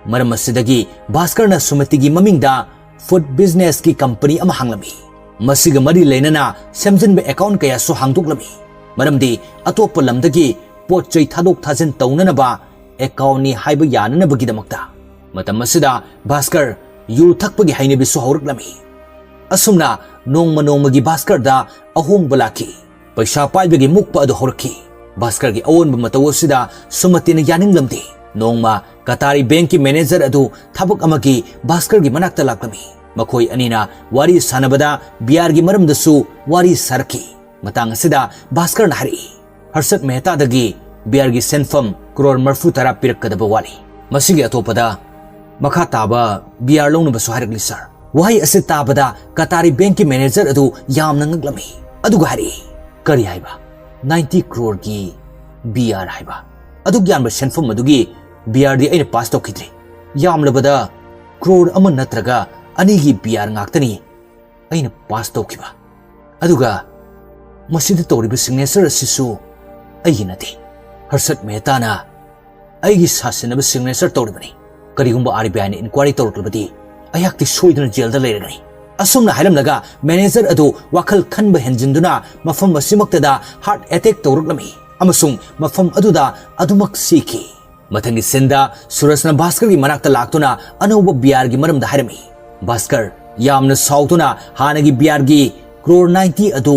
ꯃꯔꯝ ꯑꯁꯤꯗꯒꯤ ꯚꯥꯁꯀꯔꯅ ꯁꯨꯃꯇꯤꯒꯤ ꯃꯃꯤꯡꯗ food businessꯀꯤ company ꯑꯃ ꯍꯥꯡꯂꯝꯃꯤ꯫ ꯃꯁꯤꯒ ꯃꯔꯤ ꯂꯩꯅꯅ ꯁꯦꯝꯖꯤꯟꯕ account ꯀꯌꯥꯁꯨ ꯍꯥꯡꯗꯣꯛꯂꯝꯃꯤ, ꯃꯔꯝꯗꯤ ꯑꯇꯣꯞꯄ ꯂꯝꯗꯒꯤ ꯄꯣꯠ ꯆꯩ ꯊꯥꯗꯣꯛ ꯊꯥꯖꯤꯟ ꯇꯧꯅꯅꯕ accountꯅꯤ ꯍꯥꯏꯕ ꯌꯥꯅꯅꯕꯒꯤꯗꯃꯛꯇ꯫ ꯃꯇꯝ ꯑꯁꯤꯗ ꯚꯥꯁꯀꯔ ꯌꯨ ꯊꯛꯄꯒꯤ ꯍꯩꯅꯕꯤꯁꯨ ꯍꯧꯔꯛꯂꯝꯃꯤ꯫ ꯑꯁꯨꯝꯅ ꯅꯣꯡꯃ ꯅꯣꯡꯃꯒꯤ ꯚꯥꯁꯀꯔꯗ ꯑꯍꯣꯡꯕ ꯂꯥꯛꯈꯤ꯫ ꯄꯩꯁꯥ ꯄꯥꯏꯕꯒꯤ ꯃꯨꯛꯄ ꯑꯗꯨ ꯍꯧꯔꯛꯈꯤ꯫ ꯚꯥꯁꯀꯔꯒꯤ ꯑꯑꯣꯟꯕ ꯃꯇꯧ ꯑꯁꯤꯗ ꯁꯨꯃꯇꯤꯅ ꯌꯥꯅꯤꯡꯂꯝꯗꯦ꯫ ꯅꯣꯡꯃ ꯀꯇꯥꯔꯤ ꯕꯦꯡꯛꯀꯤ manager ꯑꯗꯨ ꯊꯕꯛ ꯑꯃꯒꯤ ꯚꯥꯁꯀꯔꯒꯤ ꯃꯅꯥꯛꯇ ꯂꯥꯛꯂꯝꯃꯤ꯫ ꯃꯈꯣꯏ ꯑꯅꯤꯅ ꯋꯥꯔꯤ ꯁꯥꯟꯅꯕꯗ ꯕꯤꯌꯥꯔꯒꯤ ꯃꯔꯝꯗꯁꯨ ꯋꯥꯔꯤ ꯁꯥꯔꯛꯈꯤ꯫ ꯃꯇꯥꯡ ꯑꯁꯤꯗ ꯚꯥꯁꯀꯔꯅ ꯍꯥꯏꯔꯛꯏ, "ꯍꯔꯁꯠ ꯃꯦꯍꯇꯥꯗꯒꯤ ꯕꯤꯌꯥꯔꯒꯤ ꯁꯦꯟꯐꯝ ꯀ꯭ꯔꯣꯔ ꯃꯔꯤꯐꯨ ꯇꯔꯥ ꯄꯤꯔꯛꯀꯗꯕ ꯋꯥꯠꯂꯤ꯫ ꯃꯁꯤꯒꯤ ꯑꯇꯣꯞꯄꯗ ꯃꯈꯥ ꯇꯥꯕ ꯕꯤꯌꯥꯔ ꯂꯧꯅꯕꯁꯨ ꯍꯥꯏꯔꯛꯂꯤ, ꯁꯥꯔ꯫" ꯋꯥꯍꯩ ꯑꯁꯤ ꯇꯥꯕꯗ ꯀꯇꯥꯔꯤ ꯕꯦꯡꯛꯀꯤ manager ꯑꯗꯨ ꯌꯥꯝꯅ ꯉꯛꯂꯝꯃꯤ, ꯑꯗꯨꯒ ꯍꯥꯏꯔꯛꯏ, "ꯀꯔꯤ ꯍꯥꯏꯕ? ꯅꯥꯏꯟꯇꯤ ꯀ꯭ꯔꯣꯔꯒꯤ ꯕꯤꯌꯥꯔ ꯍꯥꯏꯕ? ꯑꯗꯨꯛ ꯌꯥꯝꯕ ꯁꯦꯟꯐꯝ ꯑꯗꯨꯒꯤ ꯕꯤꯌꯥꯔꯗꯤ ꯑꯩꯅ ꯄꯥꯁ ꯇꯧꯈꯤꯗ꯭ꯔꯤ꯫ ꯌꯥꯝꯂꯕꯗ ꯀ꯭ꯔꯣꯔ ꯑꯃ ꯅꯠꯇ꯭ꯔꯒ ꯑꯅꯤꯒꯤ ꯕꯤꯌꯥꯔ ꯉꯥꯛꯇꯅꯤ ꯑꯩꯅ ꯄꯥꯁ ꯇꯧꯈꯤꯕ꯫ ꯑꯗꯨꯒ ꯃꯁꯤꯗ ꯇꯧꯔꯤꯕ signature ꯑꯁꯤꯁꯨ ꯑꯩꯒꯤ ꯅꯠꯇꯦ꯫ ꯍꯔꯁꯠ ꯃꯦꯍꯇꯥꯅ ꯑꯩꯒꯤ ꯁꯥꯁꯤꯟꯅꯕ signature ꯇꯧꯔꯤꯕꯅꯤ꯫ ꯀꯔꯤꯒꯨꯝꯕ RBIꯅ inquiry ꯇꯧꯔꯛꯂꯕꯗꯤ ꯑꯩꯍꯥꯛꯇꯤ ꯁꯣꯏꯗꯅ ꯖꯦꯜꯗ ꯂꯩꯔꯒꯅꯤ꯫" ꯑꯁꯨꯝꯅ ꯍꯥꯏꯔꯝꯂꯒ manager ꯑꯗꯨ ꯋꯥꯈꯜ ꯈꯟꯕ ꯍꯦꯟꯖꯤꯟꯗꯨꯅ ꯃꯐꯝ ꯑꯁꯤꯃꯛꯇꯗ heart attack ꯇꯧꯔꯛꯂꯝꯃꯤ ꯑꯃꯁꯨꯡ ꯃꯐꯝ ꯑꯗꯨꯗ ꯑꯗꯨꯃꯛ ꯁꯤꯈꯤ꯫ ꯃꯊꯪꯒꯤ sceneꯗ ꯁꯨꯔꯖꯅ ꯚꯥꯁꯀꯔꯒꯤ ꯃꯅꯥꯛꯇ ꯂꯥꯛꯇꯨꯅ ꯑꯅꯧꯕ ꯕꯤꯌꯥꯔꯒꯤ ꯃꯔꯝꯗ ꯍꯥꯏꯔꯝꯃꯤ꯫ ꯚꯥꯁꯀꯔ ꯌꯥꯝꯅ ꯁꯥꯎꯗꯨꯅ ꯍꯥꯟꯅꯒꯤ ꯕꯤꯌꯥꯔꯒꯤ ꯀ꯭ꯔꯣꯔ ꯅꯥꯏꯟꯇꯤ ꯑꯗꯨ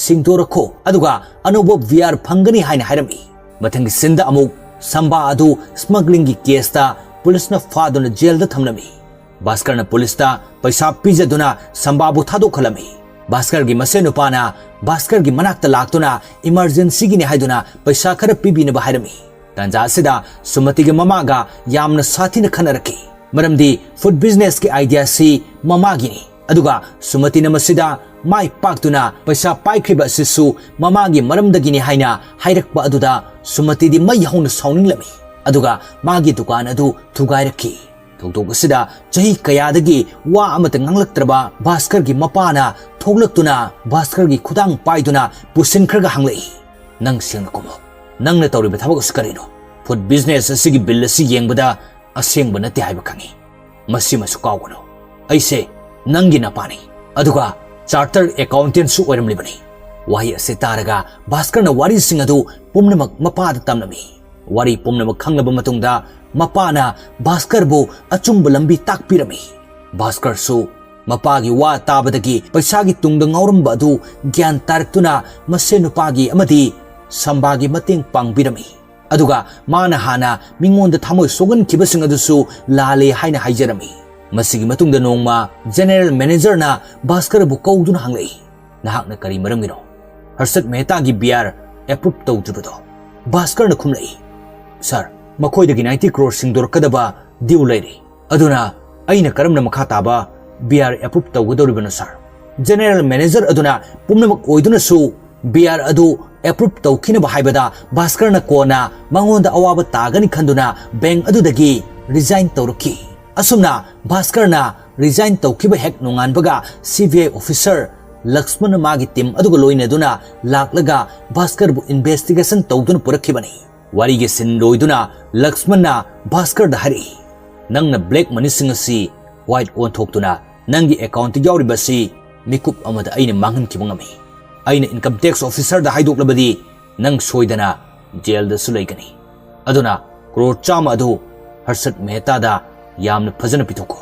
ꯁꯤꯡꯗꯣꯔꯛꯈꯣ, ꯑꯗꯨꯒ ꯑꯅꯧꯕ ꯕꯤꯌꯥꯔ ꯐꯪꯒꯅꯤ ꯍꯥꯏꯅ ꯍꯥꯏꯔꯝꯃꯤ꯫ ꯃꯊꯪꯒꯤ sceneꯗ ꯑꯃꯨꯛ ꯁꯝꯕꯥ ꯑꯗꯨ smugglingꯒꯤ caseꯇ ꯄꯨꯂꯤꯁꯅ ꯐꯥꯗꯨꯅ ꯖꯦꯜꯗ ꯊꯝꯂꯝꯃꯤ꯫ ꯚꯥꯁꯀꯔꯅ ꯄꯨꯂꯤꯁꯇ ꯄꯩꯁꯥ ꯄꯤꯖꯗꯨꯅ ꯁꯝꯕꯥꯕꯨ ꯊꯥꯗꯣꯛꯍꯜꯂꯝꯃꯤ꯫ ꯚꯥꯁꯀꯔꯒꯤ ꯃꯁꯦꯟ ꯅꯨꯄꯥꯅ ꯚꯥꯁꯀꯔꯒꯤ ꯃꯅꯥꯛꯇ ꯂꯥꯛꯇꯨꯅ emergencyꯒꯤꯅꯤ ꯍꯥꯏꯗꯨꯅ ꯄꯩꯁꯥ ꯈꯔ ꯄꯤꯕꯤꯅꯕ ꯍꯥꯏꯔꯝꯃꯤ꯫ ꯇꯥꯟꯖꯥ ꯑꯁꯤꯗ ꯁꯨꯃꯇꯤꯒꯤ ꯃꯃꯥꯒ ꯌꯥꯝꯅ ꯁꯥꯊꯤꯅ ꯈꯠꯅꯔꯛꯈꯤ, ꯃꯔꯝꯗꯤ food businessꯀꯤ ideaꯁꯤ ꯃꯃꯥꯒꯤꯅꯤ꯫ ꯑꯗꯨꯒ ꯁꯨꯃꯇꯤꯅ ꯃꯁꯤꯗ ꯃꯥꯏ ꯄꯥꯛꯇꯨꯅ ꯄꯩꯁꯥ ꯄꯥꯏꯈ꯭ꯔꯤꯕ ꯑꯁꯤꯁꯨ ꯃꯃꯥꯒꯤ ꯃꯔꯝꯗꯒꯤꯅꯤ ꯍꯥꯏꯅ ꯍꯥꯏꯔꯛꯄ ꯑꯗꯨꯗ ꯁꯨꯃꯇꯤꯗꯤ ꯃꯩ ꯍꯧꯅ ꯁꯥꯎꯅꯤꯡꯂꯝꯃꯤ꯫ ꯑꯗꯨꯒ ꯃꯥꯒꯤ ꯗꯨꯀꯥꯟ ꯑꯗꯨ ꯊꯨꯒꯥꯏꯔꯛꯈꯤ꯫ ꯊꯧꯗꯣꯛ ꯑꯁꯤꯗ ꯆꯍꯤ ꯀꯌꯥꯗꯒꯤ ꯋꯥ ꯑꯃꯠꯇ ꯉꯥꯡꯂꯛꯇ꯭ꯔꯕ ꯚꯥꯁꯀꯔꯒꯤ ꯃꯄꯥꯅ ꯊꯣꯛꯂꯛꯇꯨꯅ ꯚꯥꯁꯀꯔꯒꯤ ꯈꯨꯗꯥꯡ ꯄꯥꯏꯗꯨꯅ ꯄꯨꯁꯤꯟꯈ꯭ꯔꯒ ꯍꯪꯂꯛꯏ, "ꯅꯪ ꯁꯦꯡꯅ ꯈꯨꯝꯃꯨ꯫ ꯅꯪꯅ ꯇꯧꯔꯤꯕ ꯊꯕꯛ ꯑꯁꯤ ꯀꯔꯤꯅꯣ? Food business ꯑꯁꯤꯒꯤ bill ꯑꯁꯤ ꯌꯦꯡꯕꯗ ꯑꯁꯦꯡꯕ ꯅꯠꯇꯦ ꯍꯥꯏꯕ ꯈꯪꯏ꯫ ꯃꯁꯤꯃꯁꯨ ꯀꯥꯎꯒꯅꯨ꯫ ꯑꯩꯁꯦ ꯅꯪꯒꯤ ꯅꯄꯥꯅꯤ꯫ ꯑꯗꯨꯒ chartered accountantꯁꯨ ꯑꯣꯏꯔꯝꯂꯤꯕꯅꯤ꯫" ꯋꯥꯍꯩ ꯑꯁꯤ ꯇꯥꯔꯒ ꯚꯥꯁꯀꯔꯅ ꯋꯥꯔꯤꯁꯤꯡ ꯑꯗꯨ ꯄꯨꯝꯅꯃꯛ ꯃꯄꯥꯗ ꯇꯝꯂꯝꯃꯤ꯫ ꯋꯥꯔꯤ ꯄꯨꯝꯅꯃꯛ ꯈꯪꯂꯕ ꯃꯇꯨꯡꯗ ꯃꯄꯥꯅ ꯚꯥꯁꯀꯔꯕꯨ ꯑꯆꯨꯝꯕ ꯂꯝꯕꯤ ꯇꯥꯛꯄꯤꯔꯝꯃꯤ꯫ ꯚꯥꯁꯀꯔꯁꯨ ꯃꯄꯥꯒꯤ ꯋꯥ ꯇꯥꯕꯗꯒꯤ ꯄꯩꯁꯥꯒꯤ ꯇꯨꯡꯗ ꯉꯥꯎꯔꯝꯕ ꯑꯗꯨ ꯒ꯭ꯌꯥꯟ ꯇꯥꯔꯛꯇꯨꯅ ꯃꯁꯦ ꯅꯨꯄꯥꯒꯤ ꯑꯃꯗꯤ ꯁꯝꯕꯥꯒꯤ ꯃꯇꯦꯡ ꯄꯥꯡꯕꯤꯔꯝꯃꯤ꯫ ꯑꯗꯨꯒ ꯃꯥꯅ ꯍꯥꯟꯅ ꯃꯤꯉꯣꯟꯗ ꯊꯃꯣꯏ ꯁꯣꯛꯍꯟꯈꯤꯕꯁꯤꯡ ꯑꯗꯨꯁꯨ ꯂꯥꯜꯂꯦ ꯍꯥꯏꯅ ꯍꯥꯏꯖꯔꯝꯃꯤ꯫ ꯃꯁꯤꯒꯤ ꯃꯇꯨꯡꯗ ꯅꯣꯡꯃ general managerꯅ ꯚꯥꯁꯀꯔꯕꯨ ꯀꯧꯗꯨꯅ ꯍꯪꯂꯛꯏ, "ꯅꯍꯥꯛꯅ ꯀꯔꯤ ꯃꯔꯝꯒꯤꯅꯣ ꯍꯔꯁꯠ ꯃꯦꯍꯇꯥꯒꯤ B R approve ꯇꯧꯗ꯭ꯔꯤꯕꯗꯣ?" ꯚꯥꯁꯀꯔꯅ ꯈꯨꯝꯂꯛꯏ, "Sir, ꯃꯈꯣꯏꯗꯒꯤ ninety crore ꯁꯤꯡꯗꯣꯔꯛꯀꯗꯕ due ꯂꯩꯔꯤ꯫ ꯑꯗꯨꯅ ꯑꯩꯅ ꯀꯔꯝꯅ ꯃꯈꯥ ꯇꯥꯕ B R approve ꯇꯧꯒꯗꯧꯔꯤꯕꯅꯣ, sir?" General manager ꯑꯗꯨꯅ ꯄꯨꯝꯅꯃꯛ ꯑꯣꯏꯗꯨꯅꯁꯨ B R ꯑꯗꯨ approve ꯇꯧꯈꯤꯅꯕ ꯍꯥꯏꯕꯗ ꯚꯥꯁꯀꯔꯅ ꯀꯣꯟꯅ ꯃꯉꯣꯟꯗ ꯑꯋꯥꯕ ꯇꯥꯒꯅꯤ ꯈꯟꯗꯨꯅ bank ꯑꯗꯨꯗꯒꯤ resign ꯇꯧꯔꯛꯈꯤ꯫ ꯑꯁꯨꯝꯅ ꯚꯥꯁꯀꯔꯅ resign ꯇꯧꯈꯤꯕ ꯍꯦꯛ ꯅꯣꯡꯉꯥꯟꯕꯒ C B I officer ꯂꯛꯁꯃꯟꯅ ꯃꯥꯒꯤ team ꯑꯗꯨꯒ ꯂꯣꯏꯅꯗꯨꯅ ꯂꯥꯛꯂꯒ ꯚꯥꯁꯀꯔꯕꯨ investigation ꯇꯧꯗꯨꯅ ꯄꯨꯔꯛꯈꯤꯕꯅꯤ꯫ ꯋꯥꯔꯤꯒꯤ scene ꯂꯣꯏꯗꯨꯅ ꯂꯛꯁꯃꯟꯅ ꯚꯥꯁꯀꯔꯗ ꯍꯥꯏꯔꯛꯏ, "ꯅꯪꯅ black moneyꯁꯤꯡ ꯑꯁꯤ white ꯑꯣꯟꯊꯣꯛꯇꯨꯅ ꯅꯪꯒꯤ accountꯇ ꯌꯥꯎꯔꯤꯕ ꯑꯁꯤ ꯃꯤꯀꯨꯞ ꯑꯃꯗ ꯑꯩꯅ ꯃꯥꯡꯍꯟꯈꯤꯕ ꯉꯝꯃꯤ꯫ ꯑꯩꯅ income tax officerꯗ ꯍꯥꯏꯗꯣꯛꯂꯕꯗꯤ ꯅꯪ ꯁꯣꯏꯗꯅ jailꯗꯁꯨ ꯂꯩꯒꯅꯤ꯫ ꯑꯗꯨꯅ crore ꯆꯥꯝꯃ ꯑꯗꯨ ꯍꯔꯁꯠ ꯃꯦꯍꯇꯥꯗ ꯌꯥꯝꯅ ꯐꯖꯅ ꯄꯤꯊꯣꯛꯈꯣ꯫"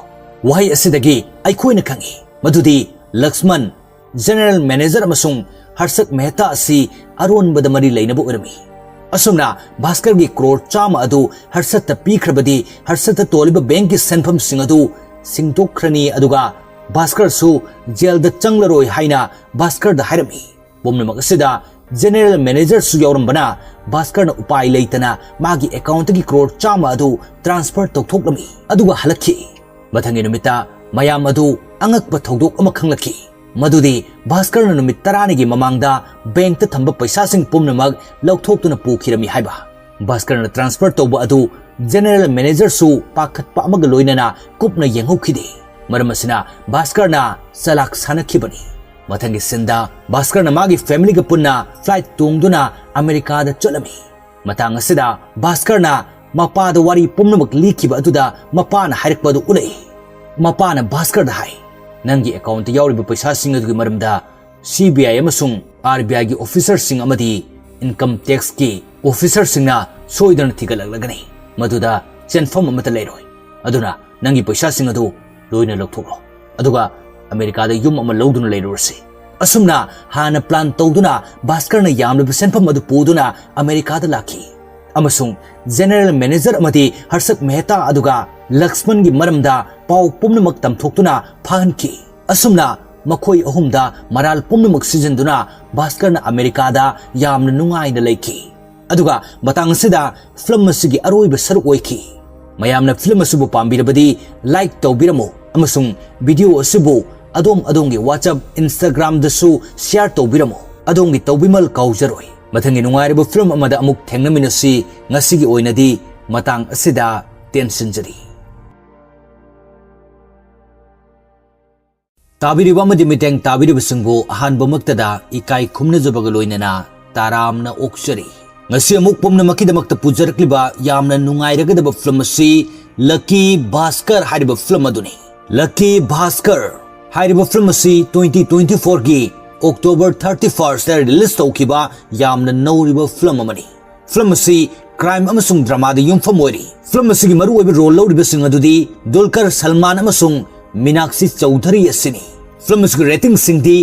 ꯋꯥꯍꯩ ꯑꯁꯤꯗꯒꯤ ꯑꯩꯈꯣꯏꯅ ꯈꯪꯏ ꯃꯗꯨꯗꯤ ꯂꯛꯁꯃꯟ, general manager ꯑꯃꯁꯨꯡ ꯍꯔꯁꯠ ꯃꯦꯍꯇꯥ ꯑꯁꯤ ꯑꯔꯣꯟꯕꯗ ꯃꯔꯤ ꯂꯩꯅꯕ ꯑꯣꯏꯔꯝꯃꯤ꯫ ꯑꯁꯨꯝꯅ ꯚꯥꯁꯀꯔꯒꯤ crore ꯆꯥꯝꯃ ꯑꯗꯨ ꯍꯔꯁꯠꯇ ꯄꯤꯈ꯭ꯔꯕꯗꯤ ꯍꯔꯁꯠꯇ ꯇꯣꯜꯂꯤꯕ bankꯀꯤ ꯁꯦꯟꯐꯝꯁꯤꯡ ꯑꯗꯨ ꯁꯤꯡꯗꯣꯛꯈ꯭ꯔꯅꯤ, ꯑꯗꯨꯒ ꯚꯥꯁꯀꯔꯁꯨ jailꯗ ꯆꯪꯂꯔꯣꯏ ꯍꯥꯏꯅ ꯚꯥꯁꯀꯔꯗ ꯍꯥꯏꯔꯝꯃꯤ꯫ ꯄꯨꯝꯅꯃꯛ ꯑꯁꯤꯗ general managerꯁꯨ ꯌꯥꯎꯔꯝꯕꯅ ꯚꯥꯁꯀꯔꯅ ꯎꯄꯥꯏ ꯂꯩꯇꯅ ꯃꯥꯒꯤ accountꯇꯒꯤ crore ꯆꯥꯝꯃ ꯑꯗꯨ transfer ꯇꯧꯊꯣꯛꯂꯝꯃꯤ, ꯑꯗꯨꯒ ꯍꯜꯂꯛꯈꯤ꯫ ꯃꯊꯪꯒꯤ ꯅꯨꯃꯤꯠꯇ ꯃꯌꯥꯝ ꯑꯗꯨ ꯑꯉꯛꯄ ꯊꯧꯗꯣꯛ ꯑꯃ ꯈꯪꯂꯛꯈꯤ, ꯃꯗꯨꯗꯤ ꯚꯥꯁꯀꯔꯅ ꯅꯨꯃꯤꯠ ꯇꯔꯥꯅꯤꯒꯤ ꯃꯃꯥꯡꯗ bankꯇ ꯊꯝꯕ ꯄꯩꯁꯥꯁꯤꯡ ꯄꯨꯝꯅꯃꯛ ꯂꯧꯊꯣꯛꯇꯨꯅ ꯄꯨꯈꯤꯔꯝꯃꯤ ꯍꯥꯏꯕ꯫ ꯚꯥꯁꯀꯔꯅ transfer ꯇꯧꯕ ꯑꯗꯨ general managerꯁꯨ ꯄꯥꯈꯠꯄ ꯑꯃꯒ ꯂꯣꯏꯅꯅ ꯀꯨꯞꯅ ꯌꯦꯡꯍꯧꯈꯤꯗꯦ꯫ ꯃꯔꯝ ꯑꯁꯤꯅ ꯚꯥꯁꯀꯔꯅ ꯆꯂꯥꯛ ꯁꯥꯟꯅꯈꯤꯕꯅꯤ꯫ ꯃꯊꯪꯒꯤ ꯁꯤꯟꯗ ꯚꯥꯁꯀꯔꯅ ꯃꯥꯒꯤ ꯐꯦꯃꯤꯂꯤꯒ ꯄꯨꯟꯅ ꯐ꯭ꯂꯥꯏꯠ ꯇꯣꯡꯗꯨꯅ ꯑꯃꯦꯔꯤꯀꯥꯗ ꯆꯠꯂꯝꯃꯤ꯫ ꯃꯇꯥꯡ ꯑꯁꯤꯗ ꯚꯥꯁꯀꯔꯅ ꯃꯄꯥꯗ ꯋꯥꯔꯤ ꯄꯨꯝꯅꯃꯛ ꯂꯤꯈꯤꯕ ꯑꯗꯨꯗ ꯃꯄꯥꯅ ꯍꯥꯏꯔꯛꯄ ꯑꯗꯨ ꯎꯠꯂꯛꯏ꯫ ꯃꯄꯥꯅ ꯚꯥꯁꯀꯔꯗ ꯍꯥꯏ, "ꯅꯪꯒꯤ ꯑꯦꯀꯥꯎꯟꯠꯇ ꯌꯥꯎꯔꯤꯕ ꯄꯩꯁꯥꯁꯤꯡ ꯑꯗꯨꯒꯤ ꯃꯔꯝꯗ ꯁꯤ ꯕꯤ ꯑꯥꯏ ꯑꯃꯁꯨꯡ ꯑꯥꯔ ꯕꯤ ꯑꯥꯏꯒꯤ ꯑꯣꯐꯤꯁꯔꯁꯤꯡ ꯑꯃꯗꯤ ꯏꯟꯀꯝ ꯇꯦꯛꯁꯀꯤ ꯑꯣꯐꯤꯁꯔꯁꯤꯡꯅ ꯁꯣꯏꯗꯅ ꯊꯤꯒꯠꯂꯛꯂꯒꯅꯤ꯫ ꯃꯗꯨꯗ ꯆꯦꯟꯐꯝ ꯑꯃꯠꯇ ꯂꯩꯔꯣꯏ꯫ ꯑꯗꯨꯅ ꯅꯪꯒꯤ ꯄꯩꯁꯥꯁꯤꯡ ꯑꯗꯨ ꯂꯣꯏꯅ ꯂꯧꯊꯣꯛꯂꯣ꯫ ꯑꯗꯨꯒ ꯑꯃꯦꯔꯤꯀꯥꯗ ꯌꯨꯝ ꯑꯃ ꯂꯧꯗꯨꯅ ꯂꯩꯔꯨꯔꯁꯤ꯫" ꯑꯁꯨꯝꯅ ꯍꯥꯟꯅ ꯄ꯭ꯂꯥꯟ ꯇꯧꯗꯨꯅ ꯚꯥꯁꯀꯔꯅ ꯌꯥꯝꯂꯕ ꯁꯦꯟꯐꯝ ꯑꯗꯨ ꯄꯨꯗꯨꯅ ꯑꯃꯦꯔꯤꯀꯥꯗ ꯂꯥꯛꯈꯤ꯫ ꯑꯃꯁꯨꯡ ꯖꯦꯅꯔꯦꯜ ꯃꯦꯅꯦꯖꯔ ꯑꯃꯗꯤ ꯍꯔꯁꯠ ꯃꯦꯍꯇꯥ ꯑꯗꯨꯒ ꯂꯛꯁꯃꯟꯒꯤ ꯃꯔꯝꯗ ꯄꯥꯎ ꯄꯨꯝꯅꯃꯛ ꯇꯝꯊꯣꯛꯇꯨꯅ ꯐꯥꯍꯟꯈꯤ꯫ ꯑꯁꯨꯝꯅ ꯃꯈꯣꯏ ꯑꯍꯨꯝꯗ ꯃꯔꯥꯜ ꯄꯨꯝꯅꯃꯛ ꯁꯤꯖꯤꯟꯗꯨꯅ ꯚꯥꯁꯀꯔꯅ ꯑꯃꯦꯔꯤꯀꯥꯗ ꯌꯥꯝꯅ ꯅꯨꯡꯉꯥꯏꯅ ꯂꯩꯈꯤ꯫ ꯑꯗꯨꯒ ꯃꯇꯥꯡ ꯑꯁꯤꯗ ꯐꯤꯂꯝ ꯑꯁꯤꯒꯤ ꯑꯔꯣꯏꯕ ꯁꯔꯨꯛ ꯑꯣꯏꯈꯤ꯫ ꯃꯌꯥꯝꯅ ꯐꯤꯂꯝ ꯑꯁꯤꯕꯨ ꯄꯥꯝꯕꯤꯔꯕꯗꯤ ꯂꯥꯏꯛ ꯇꯧꯕꯤꯔꯝꯃꯨ ꯑꯃꯁꯨꯡ ꯚꯤꯗꯤꯑꯣ ꯑꯁꯤꯕꯨ ꯑꯗꯣꯝ ꯑꯗꯣꯝꯒꯤ WhatsApp, Instagram-ꯗꯁꯨ ꯁꯤꯌꯥꯔ ꯇꯧꯕꯤꯔꯝꯃꯨ꯫ ꯑꯗꯣꯝꯒꯤ ꯇꯧꯕꯤꯃꯜ ꯀꯥꯎꯖꯔꯣꯏ꯫ ꯃꯊꯪꯒꯤ ꯅꯨꯡꯉꯥꯏꯔꯕ ꯐꯤꯂꯝ ꯑꯃꯗ ꯑꯃꯨꯛ ꯊꯦꯡꯅꯃꯤꯟꯅꯁꯤ꯫ ꯉꯁꯤꯒꯤ ꯑꯣꯏꯅꯗꯤ ꯃꯇꯥꯡ ꯑꯁꯤꯗ ꯇꯦꯟꯁꯤꯟꯖꯔꯤ꯫ ꯇꯥꯕꯤꯔꯤꯕ ꯑꯃꯗꯤ ꯃꯤꯠꯌꯦꯡ ꯇꯥꯕꯤꯔꯤꯕꯁꯤꯡꯕꯨ ꯑꯍꯥꯟꯕꯃꯛꯇꯗ ꯏꯀꯥꯏ ꯈꯨꯝꯅꯖꯕꯒ ꯂꯣꯏꯅꯅ ꯇꯔꯥꯝꯅ ꯑꯣꯛꯆꯔꯤ꯫ ꯉꯁꯤ ꯑꯃꯨꯛ ꯄꯨꯝꯅꯃꯛꯀꯤꯗꯃꯛꯇ ꯄꯨꯖꯔꯛꯂꯤꯕ ꯌꯥꯝꯅ ꯅꯨꯡꯉꯥꯏꯔꯒꯗꯕ ꯐꯤꯂꯝ ꯑꯁꯤ ꯂꯛꯀꯤ ꯚꯥꯁꯀꯔ ꯍꯥꯏꯔꯤꯕ ꯐꯤꯂꯝ ꯑꯗꯨꯅꯤ꯫ ꯂꯛꯀꯤ ꯚꯥꯁꯀꯔ ꯍꯥꯏꯔꯤꯕ ꯐꯤꯂꯝ ꯑꯁꯤ twenty twenty-four-ꯒꯤ October thirty-first-ꯇ release ꯇꯧꯈꯤꯕ ꯌꯥꯝꯅ ꯅꯧꯔꯤꯕ ꯐꯤꯂꯝ ꯑꯃꯅꯤ꯫ ꯐꯤꯂꯝ ꯑꯁꯤ ꯀ꯭ꯔꯥꯏꯝ ꯑꯃꯁꯨꯡ ꯗ꯭ꯔꯃꯥꯗ ꯌꯨꯝꯐꯝ ꯑꯣꯏꯔꯤ꯫ ꯐꯤꯂꯝ ꯑꯁꯤꯒꯤ ꯃꯔꯨꯑꯣꯏꯕ ꯔꯣꯜ ꯂꯧꯔꯤꯕꯁꯤꯡ ꯑꯗꯨꯗꯤ ꯗꯨꯜꯀꯔ ꯁꯜꯃꯥꯟ ꯑꯃꯁꯨꯡ ꯃꯤꯅꯥꯛꯁꯤ ꯆꯧꯙꯔꯤ ꯑꯁꯤꯅꯤ꯫ ꯐꯤꯂꯝ ꯑꯁꯤꯒꯤ ꯔꯦꯇꯤꯡꯁꯤꯡꯗꯤ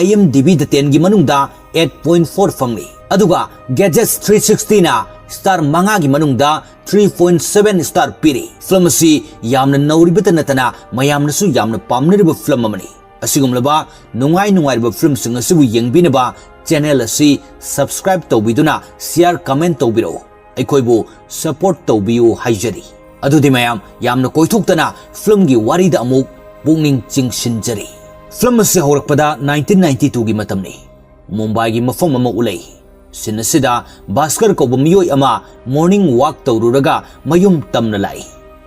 IMDb-ꯗ ten-ꯒꯤ ꯃꯅꯨꯡꯗ eight point four ꯐꯪꯂꯤ, ꯑꯗꯨꯒ Gadgets three sixty-ꯅ star ꯃꯉꯥꯒꯤ ꯃꯅꯨꯡꯗ three point seven star ꯄꯤꯔꯤ꯫ ꯐꯤꯂꯝ ꯑꯁꯤ ꯌꯥꯝꯅ ꯅꯧꯔꯤꯕꯇ ꯅꯠꯇꯅ ꯃꯌꯥꯝꯅꯁꯨ ꯌꯥꯝꯅ ꯄꯥꯝꯅꯔꯤꯕ ꯐꯤꯂꯝ ꯑꯃꯅꯤ꯫ ꯑꯁꯤꯒꯨꯝꯂꯕ ꯅꯨꯡꯉꯥꯏ ꯅꯨꯡꯉꯥꯏꯔꯕ ꯐꯤꯂꯝꯁꯤꯡ ꯑꯁꯤꯕꯨ ꯌꯦꯡꯕꯤꯅꯕ channel ꯑꯁꯤ subscribe ꯇꯧꯕꯤꯗꯨꯅ share, comment ꯇꯧꯕꯤꯔꯛꯎ꯫ ꯑꯩꯈꯣꯏꯕꯨ support ꯇꯧꯕꯤꯌꯨ ꯍꯥꯏꯖꯔꯤ꯫ ꯑꯗꯨꯗꯤ ꯃꯌꯥꯝ ꯌꯥꯝꯅ ꯀꯣꯏꯊꯣꯛꯇꯅ ꯐꯤꯂꯝꯒꯤ ꯋꯥꯔꯤꯗ ꯑꯃꯨꯛ ꯄꯨꯛꯅꯤꯡ ꯆꯤꯡꯁꯤꯟꯖꯔꯤ꯫ ꯐꯤꯂꯝ ꯑꯁꯤ ꯍꯧꯔꯛꯄꯗ nineteen ninety-two-ꯒꯤ ꯃꯇꯝꯅꯤ꯫ ꯃꯨꯝꯕꯥꯏꯒꯤ ꯃꯐꯝ ꯑꯃ ꯎꯠꯂꯛꯏ꯫ ꯁꯤꯟ ꯑꯁꯤꯗ ꯚꯥꯁꯀꯔ ꯀꯧꯕ ꯃꯤꯑꯣꯏ ꯑꯃ morning walk ꯇꯧꯔꯨꯔꯒ ꯃꯌꯨꯝ ꯇꯝꯅ ꯂꯥꯛꯏ꯫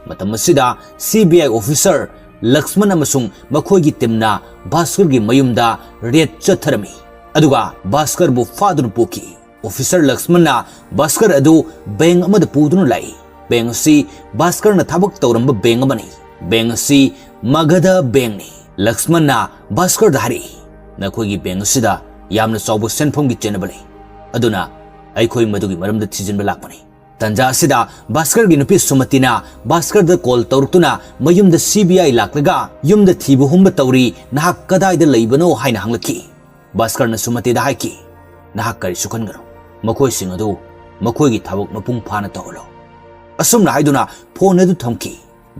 ꯃꯇꯝ ꯑꯁꯤꯗ CBI officer ꯂꯛꯁꯃꯟ ꯑꯃꯁꯨꯡ ꯃꯈꯣꯏꯒꯤ ꯇꯤꯝꯅ ꯚꯥꯁꯀꯔꯒꯤ ꯃꯌꯨꯝꯗ ꯔꯦꯗ ꯆꯠꯊꯔꯝꯃꯤ, ꯑꯗꯨꯒ ꯚꯥꯁꯀꯔꯕꯨ ꯐꯥꯗꯨꯅ ꯄꯨꯈꯤ꯫ ꯑꯣꯐꯤꯁꯔ ꯂꯛꯁꯃꯟꯅ ꯚꯥꯁꯀꯔ ꯑꯗꯨ ꯕꯦꯡ ꯑꯃꯗ ꯄꯨꯗꯨꯅ ꯂꯥꯛꯏ꯫ ꯕꯦꯡ ꯑꯁꯤ ꯚꯥꯁꯀꯔꯅ ꯊꯕꯛ ꯇꯧꯔꯝꯕ ꯕꯦꯡ ꯑꯃꯅꯤ꯫ ꯕꯦꯡ ꯑꯁꯤ ꯃꯒꯙ ꯕꯦꯡꯅꯤ꯫ ꯂꯛꯁꯃꯟꯅ ꯚꯥꯁꯀꯔꯗ ꯍꯥꯏꯔꯛꯏ, "ꯅꯈꯣꯏꯒꯤ ꯕꯦꯡ ꯑꯁꯤꯗ ꯌꯥꯝꯅ ꯆꯥꯎꯕ ꯁꯦꯟꯐꯝꯒꯤ ꯆꯦꯟꯅꯕ ꯂꯩ, ꯑꯗꯨꯅ ꯑꯩꯈꯣꯏ ꯃꯗꯨꯒꯤ ꯃꯔꯝꯗ ꯊꯤꯖꯤꯟꯕ ꯂꯥꯛꯄꯅꯤ꯫" ꯇꯟꯖꯥ ꯑꯁꯤꯗ ꯚꯥꯁꯀꯔꯒꯤ ꯅꯨꯄꯤ ꯁꯨꯃꯇꯤꯅ ꯚꯥꯁꯀꯔꯗ ꯀꯣꯜ ꯇꯧꯔꯛꯇꯨꯅ, "ꯃꯌꯨꯝꯗ ꯁꯤ ꯕꯤ ꯑꯥꯏ ꯂꯥꯛꯂꯒ ꯌꯨꯝꯗ ꯊꯤꯕ ꯍꯨꯝꯕ ꯇꯧꯔꯤ, ꯅꯍꯥꯛ ꯀꯗꯥꯏꯗ ꯂꯩꯕꯅꯣ?" ꯍꯥꯏꯅ ꯍꯪꯂꯛꯈꯤ꯫ ꯚꯥꯁꯀꯔꯅ ꯁꯨꯃꯇꯤꯗ ꯍꯥꯏꯈꯤ, "ꯅꯍꯥꯛ ꯀꯔꯤꯁꯨ ꯈꯟꯒꯅꯨ, ꯃꯈꯣꯏꯁꯤꯡ ꯑꯗꯨ ꯃꯈꯣꯏꯒꯤ ꯊꯕꯛ ꯃꯄꯨꯡ ꯐꯥꯅ ꯇꯧꯍꯜꯂꯨ꯫" ꯑꯁꯨꯝꯅ ꯍꯥꯏꯗꯨꯅ ꯐꯣꯟ ꯑꯗꯨ ꯊꯝꯈꯤ꯫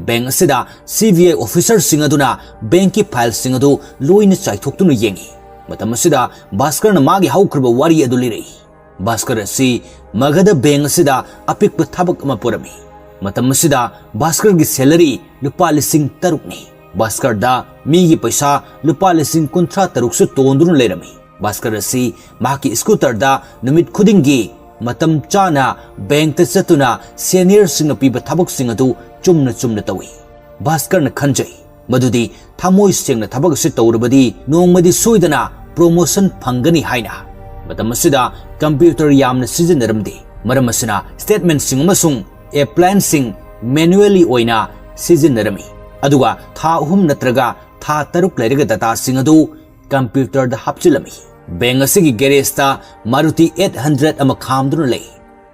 ꯕꯦꯡ ꯑꯁꯤꯗ ꯁꯤ ꯕꯤ ꯑꯥꯏ ꯑꯣꯐꯤꯁꯔꯁꯤꯡ ꯑꯗꯨꯅ ꯕꯦꯡꯀꯤ ꯐꯥꯏꯜꯁꯤꯡ ꯑꯗꯨ ꯂꯣꯏꯅ ꯆꯥꯏꯊꯣꯛꯇꯨꯅ ꯌꯦꯡꯉꯤ꯫ ꯃꯇꯝ ꯑꯁꯤꯗ ꯚꯥꯁꯀꯔꯅ ꯃꯥꯒꯤ ꯍꯧꯈ꯭ꯔꯕ ꯋꯥꯔꯤ ꯑꯗꯨ ꯂꯤꯔꯛꯏ꯫ ꯚꯥꯁꯀꯔ ꯑꯁꯤ ꯃꯒꯙ ꯕꯦꯡ ꯑꯁꯤꯗ ꯑꯄꯤꯛꯄ ꯊꯕꯛ ꯑꯃ ꯄꯨꯔꯝꯃꯤ꯫ ꯃꯇꯝ ꯑꯁꯤꯗ ꯚꯥꯁꯀꯔꯒꯤ ꯁꯦꯂꯔꯤ ꯂꯨꯄꯥ ꯂꯤꯁꯤꯡ ꯇꯔꯨꯛꯅꯤ꯫ ꯚꯥꯁꯀꯔꯗ ꯃꯤꯒꯤ ꯄꯩꯁꯥ ꯂꯨꯄꯥ ꯂꯤꯁꯤꯡ ꯀꯨꯟꯊ꯭ꯔꯥ ꯇꯔꯨꯛꯁꯨ ꯇꯣꯟꯗꯨꯅ ꯂꯩꯔꯝꯃꯤ꯫ ꯚꯥꯁꯀꯔ ꯑꯁꯤ ꯃꯍꯥꯛꯀꯤ ꯁ꯭ꯀꯨꯇꯔꯗ ꯅꯨꯃꯤꯠ ꯈꯨꯗꯤꯡꯒꯤ ꯃꯇꯝ ꯆꯥꯅ ꯕꯦꯡꯛꯇ ꯆꯠꯇꯨꯅ ꯁꯦꯅꯤꯌꯔꯁꯤꯡꯅ ꯄꯤꯕ ꯊꯕꯛꯁꯤꯡ ꯑꯗꯨ ꯆꯨꯝꯅ ꯆꯨꯝꯅ ꯇꯧꯏ꯫ ꯚꯥꯁꯀꯔꯅ ꯈꯟꯖꯩ ꯃꯗꯨꯗꯤ ꯊꯃꯣꯏ ꯁꯦꯡꯅ ꯊꯕꯛ ꯑꯁꯤ ꯇꯧꯔꯕꯗꯤ ꯅꯣꯡꯃꯗꯤ ꯁꯣꯏꯗꯅ ꯄ꯭ꯔꯣꯃꯣꯁꯟ ꯐꯪꯒꯅꯤ ꯍꯥꯏꯅ꯫ ꯃꯇꯝ ꯑꯁꯤꯗ ꯀꯝꯄ꯭ꯌꯨꯇꯔ ꯌꯥꯝꯅ ꯁꯤꯖꯤꯟꯅꯔꯝꯗꯦ꯫ ꯃꯔꯝ ꯑꯁꯤꯅ ꯁ꯭ꯇꯦꯠꯃꯦꯟꯠꯁꯤꯡ ꯑꯃꯁꯨꯡ ꯑꯦꯄ꯭ꯂꯥꯏꯟꯁꯤꯡ ꯃꯦꯅꯨꯑꯦꯜꯂꯤ ꯑꯣꯏꯅ ꯁꯤꯖꯤꯟꯅꯔꯝꯃꯤ꯫ ꯑꯗꯨꯒ ꯊꯥ ꯑꯍꯨꯝ ꯅꯠꯇ꯭ꯔꯒ ꯊꯥ ꯇꯔꯨꯛ ꯂꯩꯔꯒ ꯗꯇꯥꯁꯤꯡ ꯑꯗꯨ ꯀꯝꯄ꯭ꯌꯨꯇꯔꯗ ꯍꯥꯞꯆꯤꯜꯂꯝꯃꯤ꯫ ꯕꯦꯡꯛ ꯑꯁꯤꯒꯤ ꯒꯦꯔꯦꯖꯇ ꯃꯥꯔꯨꯇꯤ ꯑꯩꯠ ꯍꯟꯗ꯭ꯔꯦꯠ ꯑꯃ ꯈꯥꯝꯗꯨꯅ ꯂꯩ꯫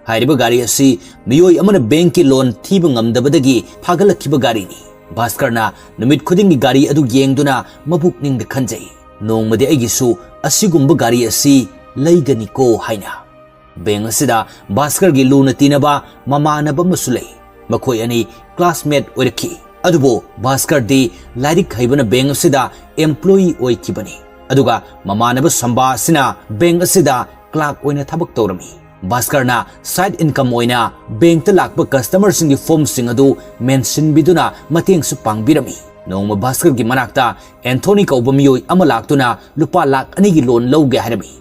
ꯍꯥꯏꯔꯤꯕ ꯒꯥꯔꯤ ꯑꯁꯤ ꯃꯤꯑꯣꯏ ꯑꯃꯅ ꯕꯦꯡꯛꯀꯤ ꯂꯣꯟ ꯊꯤꯕ ꯉꯝꯗꯕꯗꯒꯤ ꯐꯥꯒꯠꯂꯛꯈꯤꯕ ꯒꯥꯔꯤꯅꯤ꯫ ꯚꯥꯁꯀꯔꯅ ꯅꯨꯃꯤꯠ ꯈꯨꯗꯤꯡꯒꯤ ꯒꯥꯔꯤ ꯑꯗꯨ ꯌꯦꯡꯗꯨꯅ ꯃꯕꯨꯛꯅꯤꯡꯗ ꯈꯟꯖꯩ, "ꯅꯣꯡꯃꯗꯤ ꯑꯩꯒꯤꯁꯨ ꯑꯁꯤꯒꯨꯝꯕ ꯒꯥꯔꯤ ꯑꯁꯤ ꯂꯩꯒꯅꯤꯀꯣ" ꯍꯥꯏꯅ꯫ ꯕꯦꯡꯛ ꯑꯁꯤꯗ ꯚꯥꯁꯀꯔꯒꯤ ꯂꯨꯅ ꯇꯤꯟꯅꯕ ꯃꯃꯥꯟꯅꯕ ꯑꯃꯁꯨ ꯂꯩ꯫ ꯃꯈꯣꯏ ꯑꯅꯤ ꯀ꯭ꯂꯥꯁꯃꯦꯠ ꯑꯣꯏꯔꯛꯈꯤ꯫ ꯑꯗꯨꯕꯨ ꯚꯥꯁꯀꯔꯗꯤ ꯂꯥꯏꯔꯤꯛ ꯍꯩꯕꯅ ꯕꯦꯡꯛ ꯑꯁꯤꯗ ꯑꯦꯝꯄ꯭ꯂꯣꯌꯤ ꯑꯣꯏꯈꯤꯕꯅꯤ꯫ ꯑꯗꯨꯒ ꯃꯃꯥꯟꯅꯕ ꯁꯝꯕꯥ ꯑꯁꯤꯅ ꯕꯦꯡꯛ ꯑꯁꯤꯗ ꯀ꯭ꯂꯥꯔꯛ ꯑꯣꯏꯅ ꯊꯕꯛ ꯇꯧꯔꯝꯃꯤ꯫ ꯚꯥꯁꯀꯔꯅ ꯁꯥꯏꯗ ꯏꯟꯀꯝ ꯑꯣꯏꯅ ꯕꯦꯡꯛꯇ ꯂꯥꯛꯄ ꯀꯁꯇꯃꯔꯁꯤꯡꯒꯤ ꯐꯣꯔꯝꯁꯤꯡ ꯑꯗꯨ ꯃꯦꯟꯁꯤꯟꯕꯤꯗꯨꯅ ꯃꯇꯦꯡꯁꯨ ꯄꯥꯡꯕꯤꯔꯝꯃꯤ꯫ ꯅꯣꯡꯃ ꯚꯥꯁꯀꯔꯒꯤ ꯃꯅꯥꯛꯇ ꯑꯦꯟꯊꯣꯅꯤ ꯀꯧꯕ ꯃꯤꯑꯣꯏ ꯑꯃ ꯂꯥꯛꯇꯨꯅ ꯂꯨꯄꯥ ꯂꯥꯈ ꯑꯅꯤꯒꯤ ꯂꯣꯟ ꯂꯧꯒꯦ ꯍꯥꯏꯔꯝꯃꯤ꯫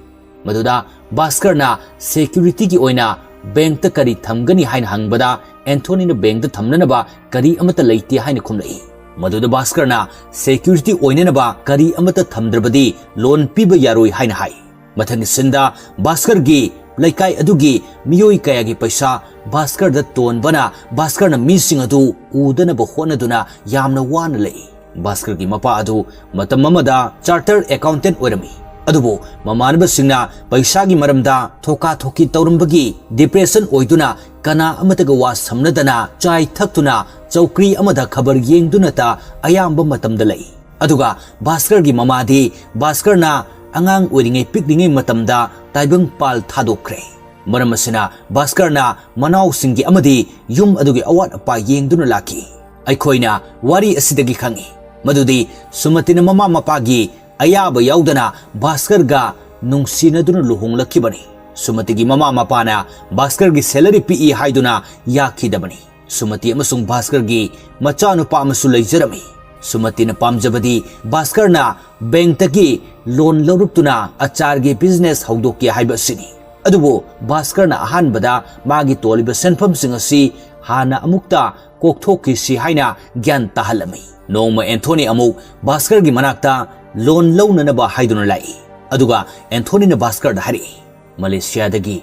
ꯃꯗꯨꯗ ꯚꯥꯁꯀꯔꯅ ꯁꯦꯀ꯭ꯌꯨꯔꯤꯇꯤꯒꯤ ꯑꯣꯏꯅ ꯕꯦꯡꯛꯇ ꯀꯔꯤ ꯊꯝꯒꯅꯤ ꯍꯥꯏꯅ ꯍꯪꯕꯗ, ꯑꯦꯟꯊꯣꯅꯤꯅ ꯕꯦꯡꯛꯇ ꯊꯝꯅꯅꯕ ꯀꯔꯤ ꯑꯃꯠꯇ ꯂꯩꯇꯦ ꯍꯥꯏꯅ ꯈꯨꯝꯂꯛꯏ꯫ ꯃꯗꯨꯗ ꯚꯥꯁꯀꯔꯅ ꯁꯦꯀ꯭ꯌꯨꯔꯤꯇꯤ ꯑꯣꯏꯅꯅꯕ ꯀꯔꯤ ꯑꯃꯠꯇ ꯊꯝꯗ꯭ꯔꯕꯗꯤ ꯂꯣꯟ ꯄꯤꯕ ꯌꯥꯔꯣꯏ ꯍꯥꯏꯅ ꯍꯥꯏ꯫ ꯃꯊꯪꯒꯤ ꯁꯤꯟꯗ ꯚꯥꯁꯀꯔꯒꯤ ꯂꯩꯀꯥꯏ ꯑꯗꯨꯒꯤ ꯃꯤꯑꯣꯏ ꯀꯌꯥꯒꯤ ꯄꯩꯁꯥ ꯚꯥꯁꯀꯔꯗ ꯇꯣꯟꯕꯅ ꯚꯥꯁꯀꯔꯅ ꯃꯤꯁꯤꯡ ꯑꯗꯨ ꯎꯗꯅꯕ ꯍꯣꯠꯅꯗꯨꯅ ꯌꯥꯝꯅ ꯋꯥꯅ ꯂꯩ꯫ ꯚꯥꯁꯀꯔꯒꯤ ꯃꯄꯥ ꯑꯗꯨ ꯃꯇꯝ ꯑꯃꯗ ꯆꯥꯔꯇꯔ ꯑꯦꯀꯥꯎꯟꯇꯦꯟ ꯑꯣꯏꯔꯝꯃꯤ꯫ ꯑꯗꯨꯕꯨ ꯃꯃꯥꯟꯅꯕꯁꯤꯡꯅ ꯄꯩꯁꯥꯒꯤ ꯃꯔꯝꯗ ꯊꯣꯀꯥ ꯊꯣꯀꯤ ꯇꯧꯔꯝꯕꯒꯤ ꯗꯤꯄ꯭ꯔꯦꯁꯟ ꯑꯣꯏꯗꯨꯅ ꯀꯅꯥ ꯑꯃꯠꯇꯒ ꯋꯥ ꯁꯝꯅꯗꯅ ꯆꯥꯏ ꯊꯛꯇꯨꯅ ꯆꯧꯀ꯭ꯔꯤ ꯑꯃꯗ ꯈꯕꯔ ꯌꯦꯡꯗꯨꯅꯇ ꯑꯌꯥꯝꯕ ꯃꯇꯝꯗ ꯂꯩ꯫ ꯑꯗꯨꯒ ꯚꯥꯁꯀꯔꯒꯤ ꯃꯃꯥꯗꯤ ꯚꯥꯁꯀꯔꯅ ꯑꯉꯥꯡ ꯑꯣꯏꯔꯤꯉꯩ ꯄꯤꯛꯂꯤꯉꯩ ꯃꯇꯝꯗ ꯇꯥꯏꯕꯪ ꯄꯥꯜ ꯊꯥꯗꯣꯛꯈ꯭ꯔꯦ꯫ ꯃꯔꯝ ꯑꯁꯤꯅ ꯚꯥꯁꯀꯔꯅ ꯃꯅꯥꯎꯁꯤꯡꯒꯤ ꯑꯃꯗꯤ ꯌꯨꯝ ꯑꯗꯨꯒꯤ ꯑꯋꯥꯠ ꯑꯄꯥ ꯌꯦꯡꯗꯨꯅ ꯂꯥꯛꯈꯤ꯫ ꯑꯩꯈꯣꯏꯅ ꯋꯥꯔꯤ ꯑꯁꯤꯗꯒꯤ ꯈꯪꯏ ꯃꯗꯨꯗꯤ ꯁꯨꯃꯇꯤꯅ ꯃꯃꯥ ꯃꯄꯥꯒꯤ ꯑꯌꯥꯕ ꯌꯥꯎꯗꯅ ꯚꯥꯁꯀꯔꯒ ꯅꯨꯡꯁꯤꯅꯗꯨꯅ ꯂꯨꯍꯣꯡꯂꯛꯈꯤꯕꯅꯤ꯫ ꯁꯨꯃꯇꯤꯒꯤ ꯃꯃꯥ ꯃꯄꯥꯅ ꯚꯥꯁꯀꯔꯒꯤ ꯁꯦꯂꯔꯤ ꯄꯤꯛꯏ ꯍꯥꯏꯗꯨꯅ ꯌꯥꯈꯤꯗꯕꯅꯤ꯫ ꯁꯨꯃꯇꯤ ꯑꯃꯁꯨꯡ ꯚꯥꯁꯀꯔꯒꯤ ꯃꯆꯥꯅꯨꯄꯥ ꯑꯃꯁꯨ ꯂꯩꯖꯔꯝꯃꯤ꯫ ꯁꯨꯃꯇꯤꯅ ꯄꯥꯝꯖꯕꯗꯤ ꯚꯥꯁꯀꯔꯅ ꯕꯦꯡꯛꯇꯒꯤ ꯂꯣꯟ ꯂꯧꯔꯛꯇꯨꯅ ꯑꯆꯥꯔꯒꯤ ꯕꯤꯖꯤꯅꯦꯁ ꯍꯧꯗꯣꯛꯀꯦ ꯍꯥꯏꯕ ꯑꯁꯤꯅꯤ꯫ ꯑꯗꯨꯕꯨ ꯚꯥꯁꯀꯔꯅ ꯑꯍꯥꯟꯕꯗ ꯃꯥꯒꯤ ꯇꯣꯜꯂꯤꯕ ꯁꯦꯟꯐꯝꯁꯤꯡ ꯑꯁꯤ ꯍꯥꯟꯅ ꯑꯃꯨꯛꯇ ꯀꯣꯛꯊꯣꯛꯈꯤꯁꯤ ꯍꯥꯏꯅ ꯒ꯭ꯌꯥꯟ ꯇꯥꯍꯜꯂꯝꯃꯤ꯫ ꯅꯣꯡꯃ ꯑꯦꯟꯊꯣꯅꯤ ꯑꯃꯨꯛ ꯚꯥꯁꯀꯔꯒꯤ ꯃꯅꯥꯛꯇ ꯂꯣꯟ ꯂꯧꯅꯅꯕ ꯍꯥꯏꯗꯨꯅ ꯂꯥꯛꯏ꯫ ꯑꯗꯨꯒ ꯑꯦꯟꯊꯣꯅꯤꯅ ꯚꯥꯁꯀꯔꯗ ꯍꯥꯏꯔꯛꯏ, "ꯃꯂꯦꯁꯤꯌꯥꯗꯒꯤ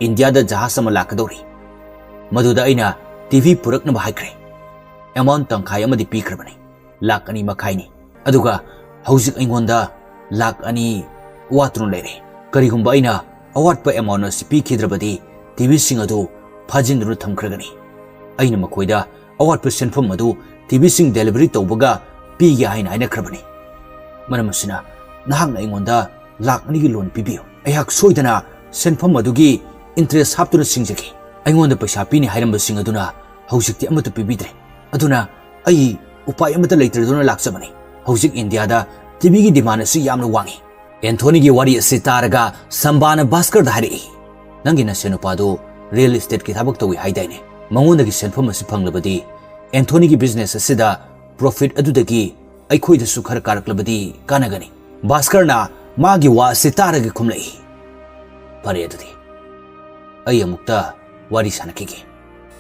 ꯏꯟꯗꯤꯌꯥꯗ ꯖꯍꯥꯖ ꯑꯃ ꯂꯥꯛꯀꯗꯧꯔꯤ꯫ ꯃꯗꯨꯗ ꯑꯩꯅ ꯇꯤꯚꯤ ꯄꯨꯔꯛꯅꯕ ꯍꯥꯏꯈ꯭ꯔꯦ꯫ ꯑꯦꯃꯥꯎꯟ ꯇꯪꯈꯥꯏ ꯑꯃꯗꯤ ꯄꯤꯈ꯭ꯔꯕꯅꯤ꯫ ꯂꯥꯛ ꯑꯅꯤ ꯃꯈꯥꯏꯅꯤ꯫ ꯑꯗꯨꯒ ꯍꯧꯖꯤꯛ ꯑꯩꯉꯣꯟꯗ ꯂꯥꯛ ꯑꯅꯤ ꯋꯥꯠꯇꯨꯅ ꯂꯩꯔꯦ꯫ ꯀꯔꯤꯒꯨꯝꯕ ꯑꯩꯅ ꯑꯋꯥꯠꯄ ꯑꯦꯃꯥꯎꯟ ꯑꯁꯤ ꯄꯤꯈꯤꯗ꯭ꯔꯕꯗꯤ ꯇꯤꯚꯤꯁꯤꯡ ꯑꯗꯨ ꯐꯥꯖꯤꯟꯗꯨꯅ ꯊꯝꯈ꯭ꯔꯒꯅꯤ꯫ ꯑꯩꯅ ꯃꯈꯣꯏꯗ ꯑꯋꯥꯠꯄ ꯁꯦꯟꯐꯝ ꯑꯗꯨ ꯇꯤꯚꯤꯁꯤꯡ ꯗꯦꯂꯤꯚꯔꯤ ꯇꯧꯕꯒ ꯄꯤꯒꯦ ꯍꯥꯏꯅ ꯍꯥꯏꯅꯈ꯭ꯔꯕꯅꯤ꯫ ꯃꯔꯝ ꯑꯁꯤꯅ ꯅꯍꯥꯛꯅ ꯑꯩꯉꯣꯟꯗ ꯂꯥꯛ ꯑꯅꯤꯒꯤ ꯂꯣꯟ ꯄꯤꯕꯤꯌꯨ꯫ ꯑꯩꯍꯥꯛ ꯁꯣꯏꯗꯅ ꯁꯦꯟꯐꯝ ꯑꯗꯨꯒꯤ ꯏꯟꯇꯔꯦꯁ ꯍꯥꯞꯇꯨꯅ ꯁꯤꯡꯖꯒꯦ꯫ ꯑꯩꯉꯣꯟꯗ ꯄꯩꯁꯥ ꯄꯤꯅꯤ ꯍꯥꯏꯔꯝꯕꯁꯤꯡ ꯑꯗꯨꯅ ꯍꯧꯖꯤꯛꯇꯤ ꯑꯃꯠꯇ ꯄꯤꯕꯤꯗ꯭ꯔꯦ꯫ ꯑꯗꯨꯅ ꯑꯩ ꯎꯄꯥꯏ ꯑꯃꯠꯇ ꯂꯩꯇ꯭ꯔꯗꯨꯅ ꯂꯥꯛꯆꯕꯅꯤ꯫ ꯍꯧꯖꯤꯛ ꯏꯟꯗꯤꯌꯥꯗ ꯇꯤꯚꯤꯒꯤ ꯗꯤꯃꯥꯟ ꯑꯁꯤ ꯌꯥꯝꯅ ꯋꯥꯡꯏ꯫" ꯑꯦꯟꯊꯣꯅꯤꯒꯤ ꯋꯥꯔꯤ ꯑꯁꯤ ꯇꯥꯔꯒ ꯁꯝꯕꯥꯅ ꯚꯥꯁꯀꯔꯗ ꯍꯥꯏꯔꯛꯏ, "ꯅꯪꯒꯤ ꯅꯁꯦꯟ ꯅꯨꯄꯥꯗꯨ ꯔꯤꯌꯦꯜ ꯏꯁꯇꯦꯠꯀꯤ ꯊꯕꯛ ꯇꯧꯏ ꯍꯥꯏꯗꯥꯏꯅꯦ? ꯃꯉꯣꯟꯗꯒꯤ ꯁꯦꯟꯐꯝ ꯑꯁꯤ ꯐꯪꯂꯕꯗꯤ ꯑꯦꯟꯊꯣꯅꯤꯒꯤ ꯕꯤꯖꯤꯅꯦꯁ ꯑꯁꯤꯗ ꯄ꯭ꯔꯣꯐꯤꯠ ꯑꯗꯨꯗꯒꯤ ꯑꯩꯈꯣꯏꯗꯁꯨ ꯈꯔ ꯀꯥꯔꯛꯂꯕꯗꯤ ꯀꯥꯟꯅꯒꯅꯤ꯫" ꯚꯥꯁꯀꯔꯅ ꯃꯥꯒꯤ ꯋꯥ ꯑꯁꯤ ꯇꯥꯔꯒ ꯈꯨꯝꯂꯛꯏ, "ꯐꯔꯦ ꯑꯗꯨꯗꯤ, ꯑꯩ ꯑꯃꯨꯛꯇ ꯋꯥꯔꯤ ꯁꯥꯟꯅꯈꯤꯒꯦ꯫"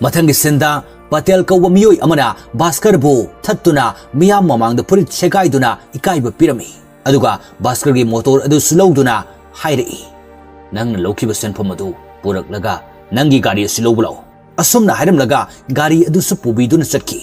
ꯃꯊꯪꯒꯤ ꯁꯤꯟꯗ ꯄꯇꯦꯜ ꯀꯧꯕ ꯃꯤꯑꯣꯏ ꯑꯃꯅ ꯚꯥꯁꯀꯔꯕꯨ ꯊꯠꯇꯨꯅ ꯃꯤꯌꯥꯝ ꯃꯃꯥꯡꯗ ꯐꯨꯔꯤꯠ ꯁꯦꯒꯥꯏꯗꯨꯅ ꯏꯀꯥꯏꯕ ꯄꯤꯔꯝꯃꯤ꯫ ꯑꯗꯨꯒ ꯚꯥꯁꯀꯔꯒꯤ ꯃꯣꯇꯣꯔ ꯑꯗꯨꯁꯨ ꯂꯧꯗꯨꯅ ꯍꯥꯏꯔꯛꯏ, "ꯅꯪꯅ ꯂꯧꯈꯤꯕ ꯁꯦꯟꯐꯝ ꯑꯗꯨ ꯄꯨꯔꯛꯂꯒ ꯅꯪꯒꯤ ꯒꯥꯔꯤ ꯑꯁꯤ ꯂꯧꯕ ꯂꯥꯛꯎ꯫" ꯑꯁꯨꯝꯅ ꯍꯥꯏꯔꯝꯂꯒ ꯒꯥꯔꯤ ꯑꯗꯨꯁꯨ ꯄꯨꯕꯤꯗꯨꯅ ꯆꯠꯈꯤ꯫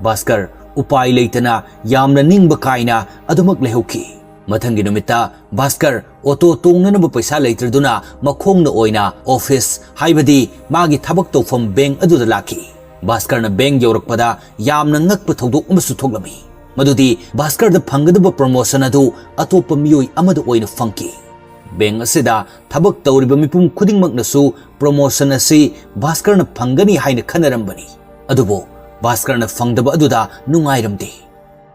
ꯚꯥꯁꯀꯔ ꯎꯄꯥꯏ ꯂꯩꯇꯅ ꯌꯥꯝꯅ ꯅꯤꯡꯕ ꯀꯥꯏꯅ ꯑꯗꯨꯃꯛ ꯂꯩꯍꯧꯈꯤ꯫ ꯃꯊꯪꯒꯤ ꯅꯨꯃꯤꯠꯇ ꯚꯥꯁꯀꯔ ꯑꯣꯇꯣ ꯇꯣꯡꯅꯅꯕ ꯄꯩꯁꯥ ꯂꯩꯇ꯭ꯔꯗꯨꯅ ꯃꯈꯣꯡꯅ ꯑꯣꯏꯅ ꯑꯣꯐꯤꯁ, ꯍꯥꯏꯕꯗꯤ ꯃꯥꯒꯤ ꯊꯕꯛ ꯇꯧꯐꯝ ꯕꯦꯡ ꯑꯗꯨꯗ ꯂꯥꯛꯈꯤ꯫ ꯚꯥꯁꯀꯔꯅ ꯕꯦꯡ ꯌꯧꯔꯛꯄꯗ ꯌꯥꯝꯅ ꯉꯛꯄ ꯊꯧꯗꯣꯛ ꯑꯃꯁꯨ ꯊꯣꯛꯂꯝꯃꯤ꯫ ꯃꯗꯨꯗꯤ ꯚꯥꯁꯀꯔꯗ ꯐꯪꯒꯗꯕ ꯄ꯭ꯔꯣꯃꯣꯁꯟ ꯑꯗꯨ ꯑꯇꯣꯞꯄ ꯃꯤꯑꯣꯏ ꯑꯃꯗ ꯑꯣꯏꯅ ꯐꯪꯈꯤ꯫ ꯕꯦꯡ ꯑꯁꯤꯗ ꯊꯕꯛ ꯇꯧꯔꯤꯕ ꯃꯤꯄꯨꯝ ꯈꯨꯗꯤꯡꯃꯛꯅꯁꯨ ꯄ꯭ꯔꯣꯃꯣꯁꯟ ꯑꯁꯤ ꯚꯥꯁꯀꯔꯅ ꯐꯪꯒꯅꯤ ꯍꯥꯏꯅ ꯈꯟꯅꯔꯝꯕꯅꯤ꯫ ꯑꯗꯨꯕꯨ ꯚꯥꯁꯀꯔꯅ ꯐꯪꯗꯕ ꯑꯗꯨꯗ ꯅꯨꯡꯉꯥꯏꯔꯝꯗꯦ꯫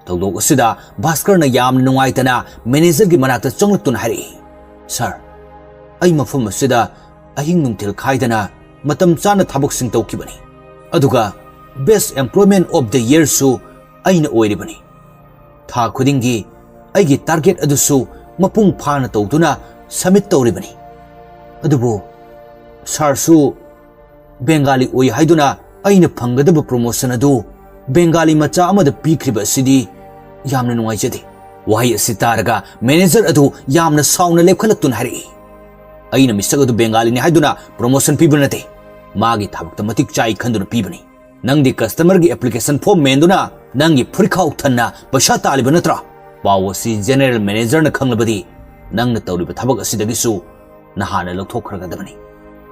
ꯊꯧꯗꯣꯛ ꯑꯁꯤꯗ ꯚꯥꯁꯀꯔꯅ ꯌꯥꯝꯅ ꯅꯨꯡꯉꯥꯏꯇꯅ ꯃꯦꯅꯦꯖꯔꯒꯤ ꯃꯅꯥꯛꯇ ꯆꯪꯂꯛꯇꯨꯅ ꯍꯥꯏꯔꯛꯏ, "ꯁꯥꯔ, ꯑꯩ ꯃꯐꯝ ꯑꯁꯤꯗ ꯑꯍꯤꯡ ꯅꯨꯡꯊꯤꯜ ꯈꯥꯏꯗꯅ ꯃꯇꯝ ꯆꯥꯅ ꯊꯕꯛꯁꯤꯡ ꯇꯧꯈꯤꯕꯅꯤ꯫ ꯑꯗꯨꯒ Best Employment of the Yearꯁꯨ ꯑꯩꯅ ꯑꯣꯏꯔꯤꯕꯅꯤ꯫ ꯊꯥ ꯈꯨꯗꯤꯡꯒꯤ ꯑꯩꯒꯤ ꯇꯥꯔꯒꯦꯠ ꯑꯗꯨꯁꯨ ꯃꯄꯨꯡ ꯐꯥꯅ ꯇꯧꯗꯨꯅ ꯁꯕꯃꯤꯠ ꯇꯧꯔꯤꯕꯅꯤ꯫ ꯑꯗꯨꯕꯨ ꯁꯥꯔꯁꯨ ꯕꯦꯡꯒꯥꯂꯤ ꯑꯣꯏ ꯍꯥꯏꯗꯨꯅ ꯑꯩꯅ ꯐꯪꯒꯗꯕ ꯄ꯭ꯔꯣꯃꯣꯁꯟ ꯑꯗꯨ ꯕꯦꯡꯒꯥꯂꯤ ꯃꯆꯥ ꯑꯃꯗ ꯄꯤꯈ꯭ꯔꯤꯕ ꯑꯁꯤꯗꯤ ꯌꯥꯝꯅ ꯅꯨꯡꯉꯥꯏꯖꯗꯦ꯫" ꯋꯥꯍꯩ ꯑꯁꯤ ꯇꯥꯔꯒ ꯃꯦꯅꯦꯖꯔ ꯑꯗꯨ ꯌꯥꯝꯅ ꯁꯥꯎꯅ ꯂꯦꯞꯈꯠꯂꯛꯇꯨꯅ ꯍꯥꯏꯔꯛꯏ, "ꯑꯩꯅ ꯃꯤꯁꯛ ꯑꯗꯨ ꯕꯦꯡꯒꯥꯂꯤꯅꯤ ꯍꯥꯏꯗꯨꯅ ꯄ꯭ꯔꯣꯃꯣꯁꯟ ꯄꯤꯕ ꯅꯠꯇꯦ꯫ ꯃꯥꯒꯤ ꯊꯕꯛꯇ ꯃꯇꯤꯛ ꯆꯥꯏ ꯈꯟꯗꯨꯅ ꯄꯤꯕꯅꯤ꯫ ꯅꯪꯗꯤ ꯀꯁꯇꯃꯔꯒꯤ ꯑꯦꯄ꯭ꯂꯤꯀꯦꯁꯟ ꯐꯣꯔꯝ ꯃꯦꯟꯗꯨꯅ ꯅꯪꯒꯤ ꯐꯨꯔꯤꯠꯈꯥꯎ ꯊꯟꯅ ꯄꯩꯁꯥ ꯇꯥꯜꯂꯤꯕ ꯅꯠꯇ꯭ꯔꯥ? ꯄꯥꯎ ꯑꯁꯤ ꯖꯦꯅꯦꯔꯦꯜ ꯃꯦꯅꯦꯖꯔꯅ ꯈꯪꯂꯕꯗꯤ ꯅꯪꯅ ꯇꯧꯔꯤꯕ ꯊꯕꯛ ꯑꯁꯤꯗꯒꯤꯁꯨ ꯅꯍꯥꯟꯅ ꯂꯧꯊꯣꯛꯈ꯭ꯔꯒꯗꯕꯅꯤ꯫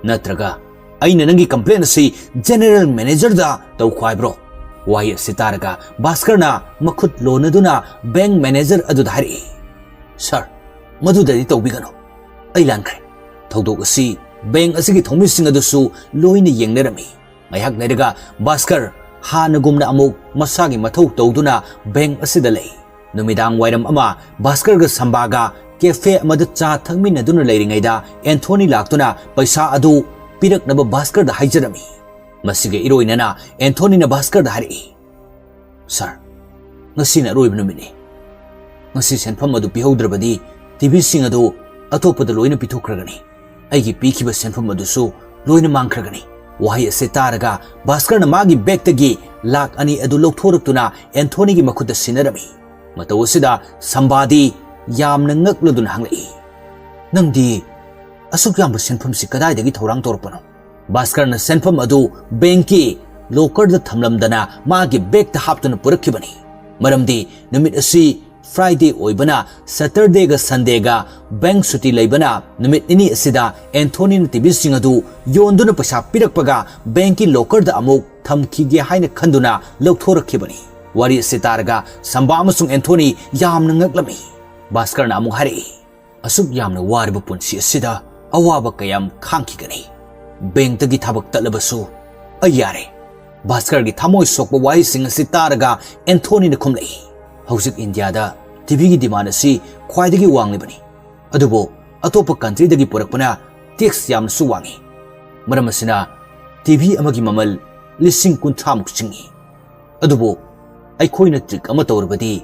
ꯅꯠꯇ꯭ꯔꯒ ꯑꯩꯅ ꯅꯪꯒꯤ ꯀꯝꯄ꯭ꯂꯦꯟ ꯑꯁꯤ ꯖꯦꯅꯦꯔꯦꯜ ꯃꯦꯅꯦꯖꯔꯗ ꯇꯧꯈꯣ ꯍꯥꯏꯕ꯭ꯔꯣ?" ꯋꯥꯍꯩ ꯑꯁꯤ ꯇꯥꯔꯒ ꯚꯥꯁꯀꯔꯅ ꯃꯈꯨꯠ ꯂꯣꯟꯅꯗꯨꯅ ꯕꯦꯡ ꯃꯦꯅꯦꯖꯔ ꯑꯗꯨꯗ ꯍꯥꯏꯔꯛꯏ, "ꯁꯥꯔ, ꯃꯗꯨꯗꯗꯤ ꯇꯧꯕꯤꯒꯅꯨ꯫ ꯑꯩ ꯂꯥꯟꯈ꯭ꯔꯦ꯫" ꯊꯧꯗꯣꯛ ꯑꯁꯤ ꯕꯦꯡ ꯑꯁꯤꯒꯤ ꯊꯧꯃꯤꯁꯤꯡ ꯑꯗꯨꯁꯨ ꯂꯣꯏꯅ ꯌꯦꯡꯅꯔꯝꯃꯤ꯫ ꯉꯥꯏꯍꯥꯛ ꯂꯩꯔꯒ ꯚꯥꯁꯀꯔ ꯍꯥꯟꯅꯒꯨꯝꯅ ꯑꯃꯨꯛ ꯃꯁꯥꯒꯤ ꯃꯊꯧ ꯇꯧꯗꯨꯅ ꯕꯦꯡ ꯑꯁꯤꯗ ꯂꯩ꯫ ꯅꯨꯃꯤꯗꯥꯡ ꯋꯥꯏꯔꯝ ꯑꯃ ꯚꯥꯁꯀꯔꯒ ꯁꯝꯕꯥꯒ ꯀꯦꯐꯦ ꯑꯃꯗ ꯆꯥ ꯊꯛꯃꯤꯟꯅꯗꯨꯅ ꯂꯩꯔꯤꯉꯩꯗ ꯑꯦꯟꯊꯣꯅꯤ ꯂꯥꯛꯇꯨꯅ ꯄꯩꯁꯥ ꯑꯗꯨ ꯄꯤꯔꯛꯅꯕ ꯚꯥꯁꯀꯔꯗ ꯍꯥꯏꯖꯔꯝꯃꯤ꯫ ꯃꯁꯤꯒ ꯏꯔꯣꯏꯅꯅ ꯑꯦꯟꯊꯣꯅꯤꯅ ꯚꯥꯁꯀꯔꯗ ꯍꯥꯏꯔꯛꯏ, "ꯁꯥꯔ, ꯉꯁꯤꯅ ꯑꯔꯣꯏꯕ ꯅꯨꯃꯤꯠꯅꯤ꯫ ꯉꯁꯤ ꯁꯦꯟꯐꯝ ꯑꯗꯨ ꯄꯤꯍꯧꯗ꯭ꯔꯕꯗꯤ ꯇꯤꯚꯤꯁꯤꯡ ꯑꯗꯨ ꯑꯇꯣꯞꯄꯗ ꯂꯣꯏꯅ ꯄꯤꯊꯣꯛꯈ꯭ꯔꯒꯅꯤ꯫ ꯑꯩꯒꯤ ꯄꯤꯈꯤꯕ ꯁꯦꯟꯐꯝ ꯑꯗꯨꯁꯨ ꯂꯣꯏꯅ ꯃꯥꯡꯈ꯭ꯔꯒꯅꯤ꯫" ꯋꯥꯍꯩ ꯑꯁꯤ ꯇꯥꯔꯒ ꯚꯥꯁꯀꯔꯅ ꯃꯥꯒꯤ ꯕꯦꯒꯇꯒꯤ ꯂꯥꯛ ꯑꯅꯤ ꯑꯗꯨ ꯂꯧꯊꯣꯔꯛꯇꯨꯅ ꯑꯦꯟꯊꯣꯅꯤꯒꯤ ꯃꯈꯨꯠꯇ ꯁꯤꯟꯅꯔꯝꯃꯤ꯫ ꯃꯇꯧ ꯑꯁꯤꯗ ꯁꯝꯕꯥꯗꯤ ꯌꯥꯝꯅ ꯉꯛꯂꯗꯨꯅ ꯍꯪꯂꯛꯏ, "ꯅꯪꯗꯤ ꯑꯁꯨꯛ ꯌꯥꯝꯕ ꯁꯦꯟꯐꯝꯁꯤ ꯀꯗꯥꯏꯗꯒꯤ ꯊꯧꯔꯥꯡ ꯇꯧꯔꯛꯄꯅꯣ?" ꯚꯥꯁꯀꯔꯅ ꯁꯦꯟꯐꯝ ꯑꯗꯨ ꯕꯦꯡꯀꯤ ꯂꯣꯀꯔꯗ ꯊꯝꯂꯝꯗꯅ ꯃꯥꯒꯤ ꯕꯦꯒꯇ ꯍꯥꯞꯇꯨꯅ ꯄꯨꯔꯛꯈꯤꯕꯅꯤ꯫ ꯃꯔꯝꯗꯤ ꯅꯨꯃꯤꯠ ꯑꯁꯤ ꯐ꯭ꯔꯥꯏꯗꯦ ꯑꯣꯏꯕꯅ, ꯁꯦꯇꯔꯗꯦꯒ ꯁꯟꯗꯦꯒ ꯕꯦꯡ ꯁꯨꯇꯤ ꯂꯩꯕꯅ, ꯅꯨꯃꯤꯠ ꯅꯤꯅꯤ ꯑꯁꯤꯗ ꯑꯦꯟꯊꯣꯅꯤꯅ ꯇꯤꯚꯤꯁꯤꯡ ꯑꯗꯨ ꯌꯣꯟꯗꯨꯅ ꯄꯩꯁꯥ ꯄꯤꯔꯛꯄꯒ ꯕꯦꯡꯀꯤ ꯂꯣꯀꯔꯗ ꯑꯃꯨꯛ ꯊꯝꯈꯤꯒꯦ ꯍꯥꯏꯅ ꯈꯟꯗꯨꯅ ꯂꯧꯊꯣꯔꯛꯈꯤꯕꯅꯤ꯫ ꯋꯥꯔꯤ ꯑꯁꯤ ꯇꯥꯔꯒ ꯁꯝꯕꯥ ꯑꯃꯁꯨꯡ ꯑꯦꯟꯊꯣꯅꯤ ꯌꯥꯝꯅ ꯉꯛꯂꯝꯃꯤ꯫ ꯚꯥꯁꯀꯔꯅ ꯑꯃꯨꯛ ꯍꯥꯏꯔꯛꯏ, "ꯑꯁꯨꯛ ꯌꯥꯝꯅ ꯋꯥꯔꯕ ꯄꯨꯟꯁꯤ ꯑꯁꯤꯗ ꯑꯋꯥꯕ ꯀꯌꯥꯝ ꯈꯥꯡꯈꯤꯒꯅꯤ? ꯕꯦꯡꯛꯇꯒꯤ ꯊꯕꯛ ꯇꯠꯂꯕꯁꯨ ꯑꯩ ꯌꯥꯔꯦ꯫" ꯚꯥꯁꯀꯔꯒꯤ ꯊꯃꯣꯏ ꯁꯣꯛꯄ ꯋꯥꯍꯩꯁꯤꯡ ꯑꯁꯤ ꯇꯥꯔꯒ ꯑꯦꯟꯊꯣꯅꯤꯅ ꯈꯨꯝꯂꯛꯏ, "ꯍꯧꯖꯤꯛ ꯏꯟꯗꯤꯌꯥꯗ ꯇꯤꯚꯤꯒꯤ ꯗꯤꯃꯥꯟ ꯑꯁꯤ ꯈ꯭ꯋꯥꯏꯗꯒꯤ ꯋꯥꯡꯂꯤꯕꯅꯤ, ꯑꯗꯨꯕꯨ ꯑꯇꯣꯞꯄ ꯀꯟꯇ꯭ꯔꯤꯗꯒꯤ ꯄꯨꯔꯛꯄꯅ ꯇꯦꯛꯁ ꯌꯥꯝꯅꯁꯨ ꯋꯥꯡꯏ꯫ ꯃꯔꯝ ꯑꯁꯤꯅ ꯇꯤꯚꯤ ꯑꯃꯒꯤ ꯃꯃꯜ ꯂꯤꯁꯤꯡ ꯀꯨꯟꯊ꯭ꯔꯥꯃꯨꯛ ꯆꯤꯡꯏ꯫ ꯑꯗꯨꯕꯨ ꯑꯩꯈꯣꯏꯅ ꯇ꯭ꯔꯤꯛ ꯑꯃ ꯇꯧꯔꯕꯗꯤ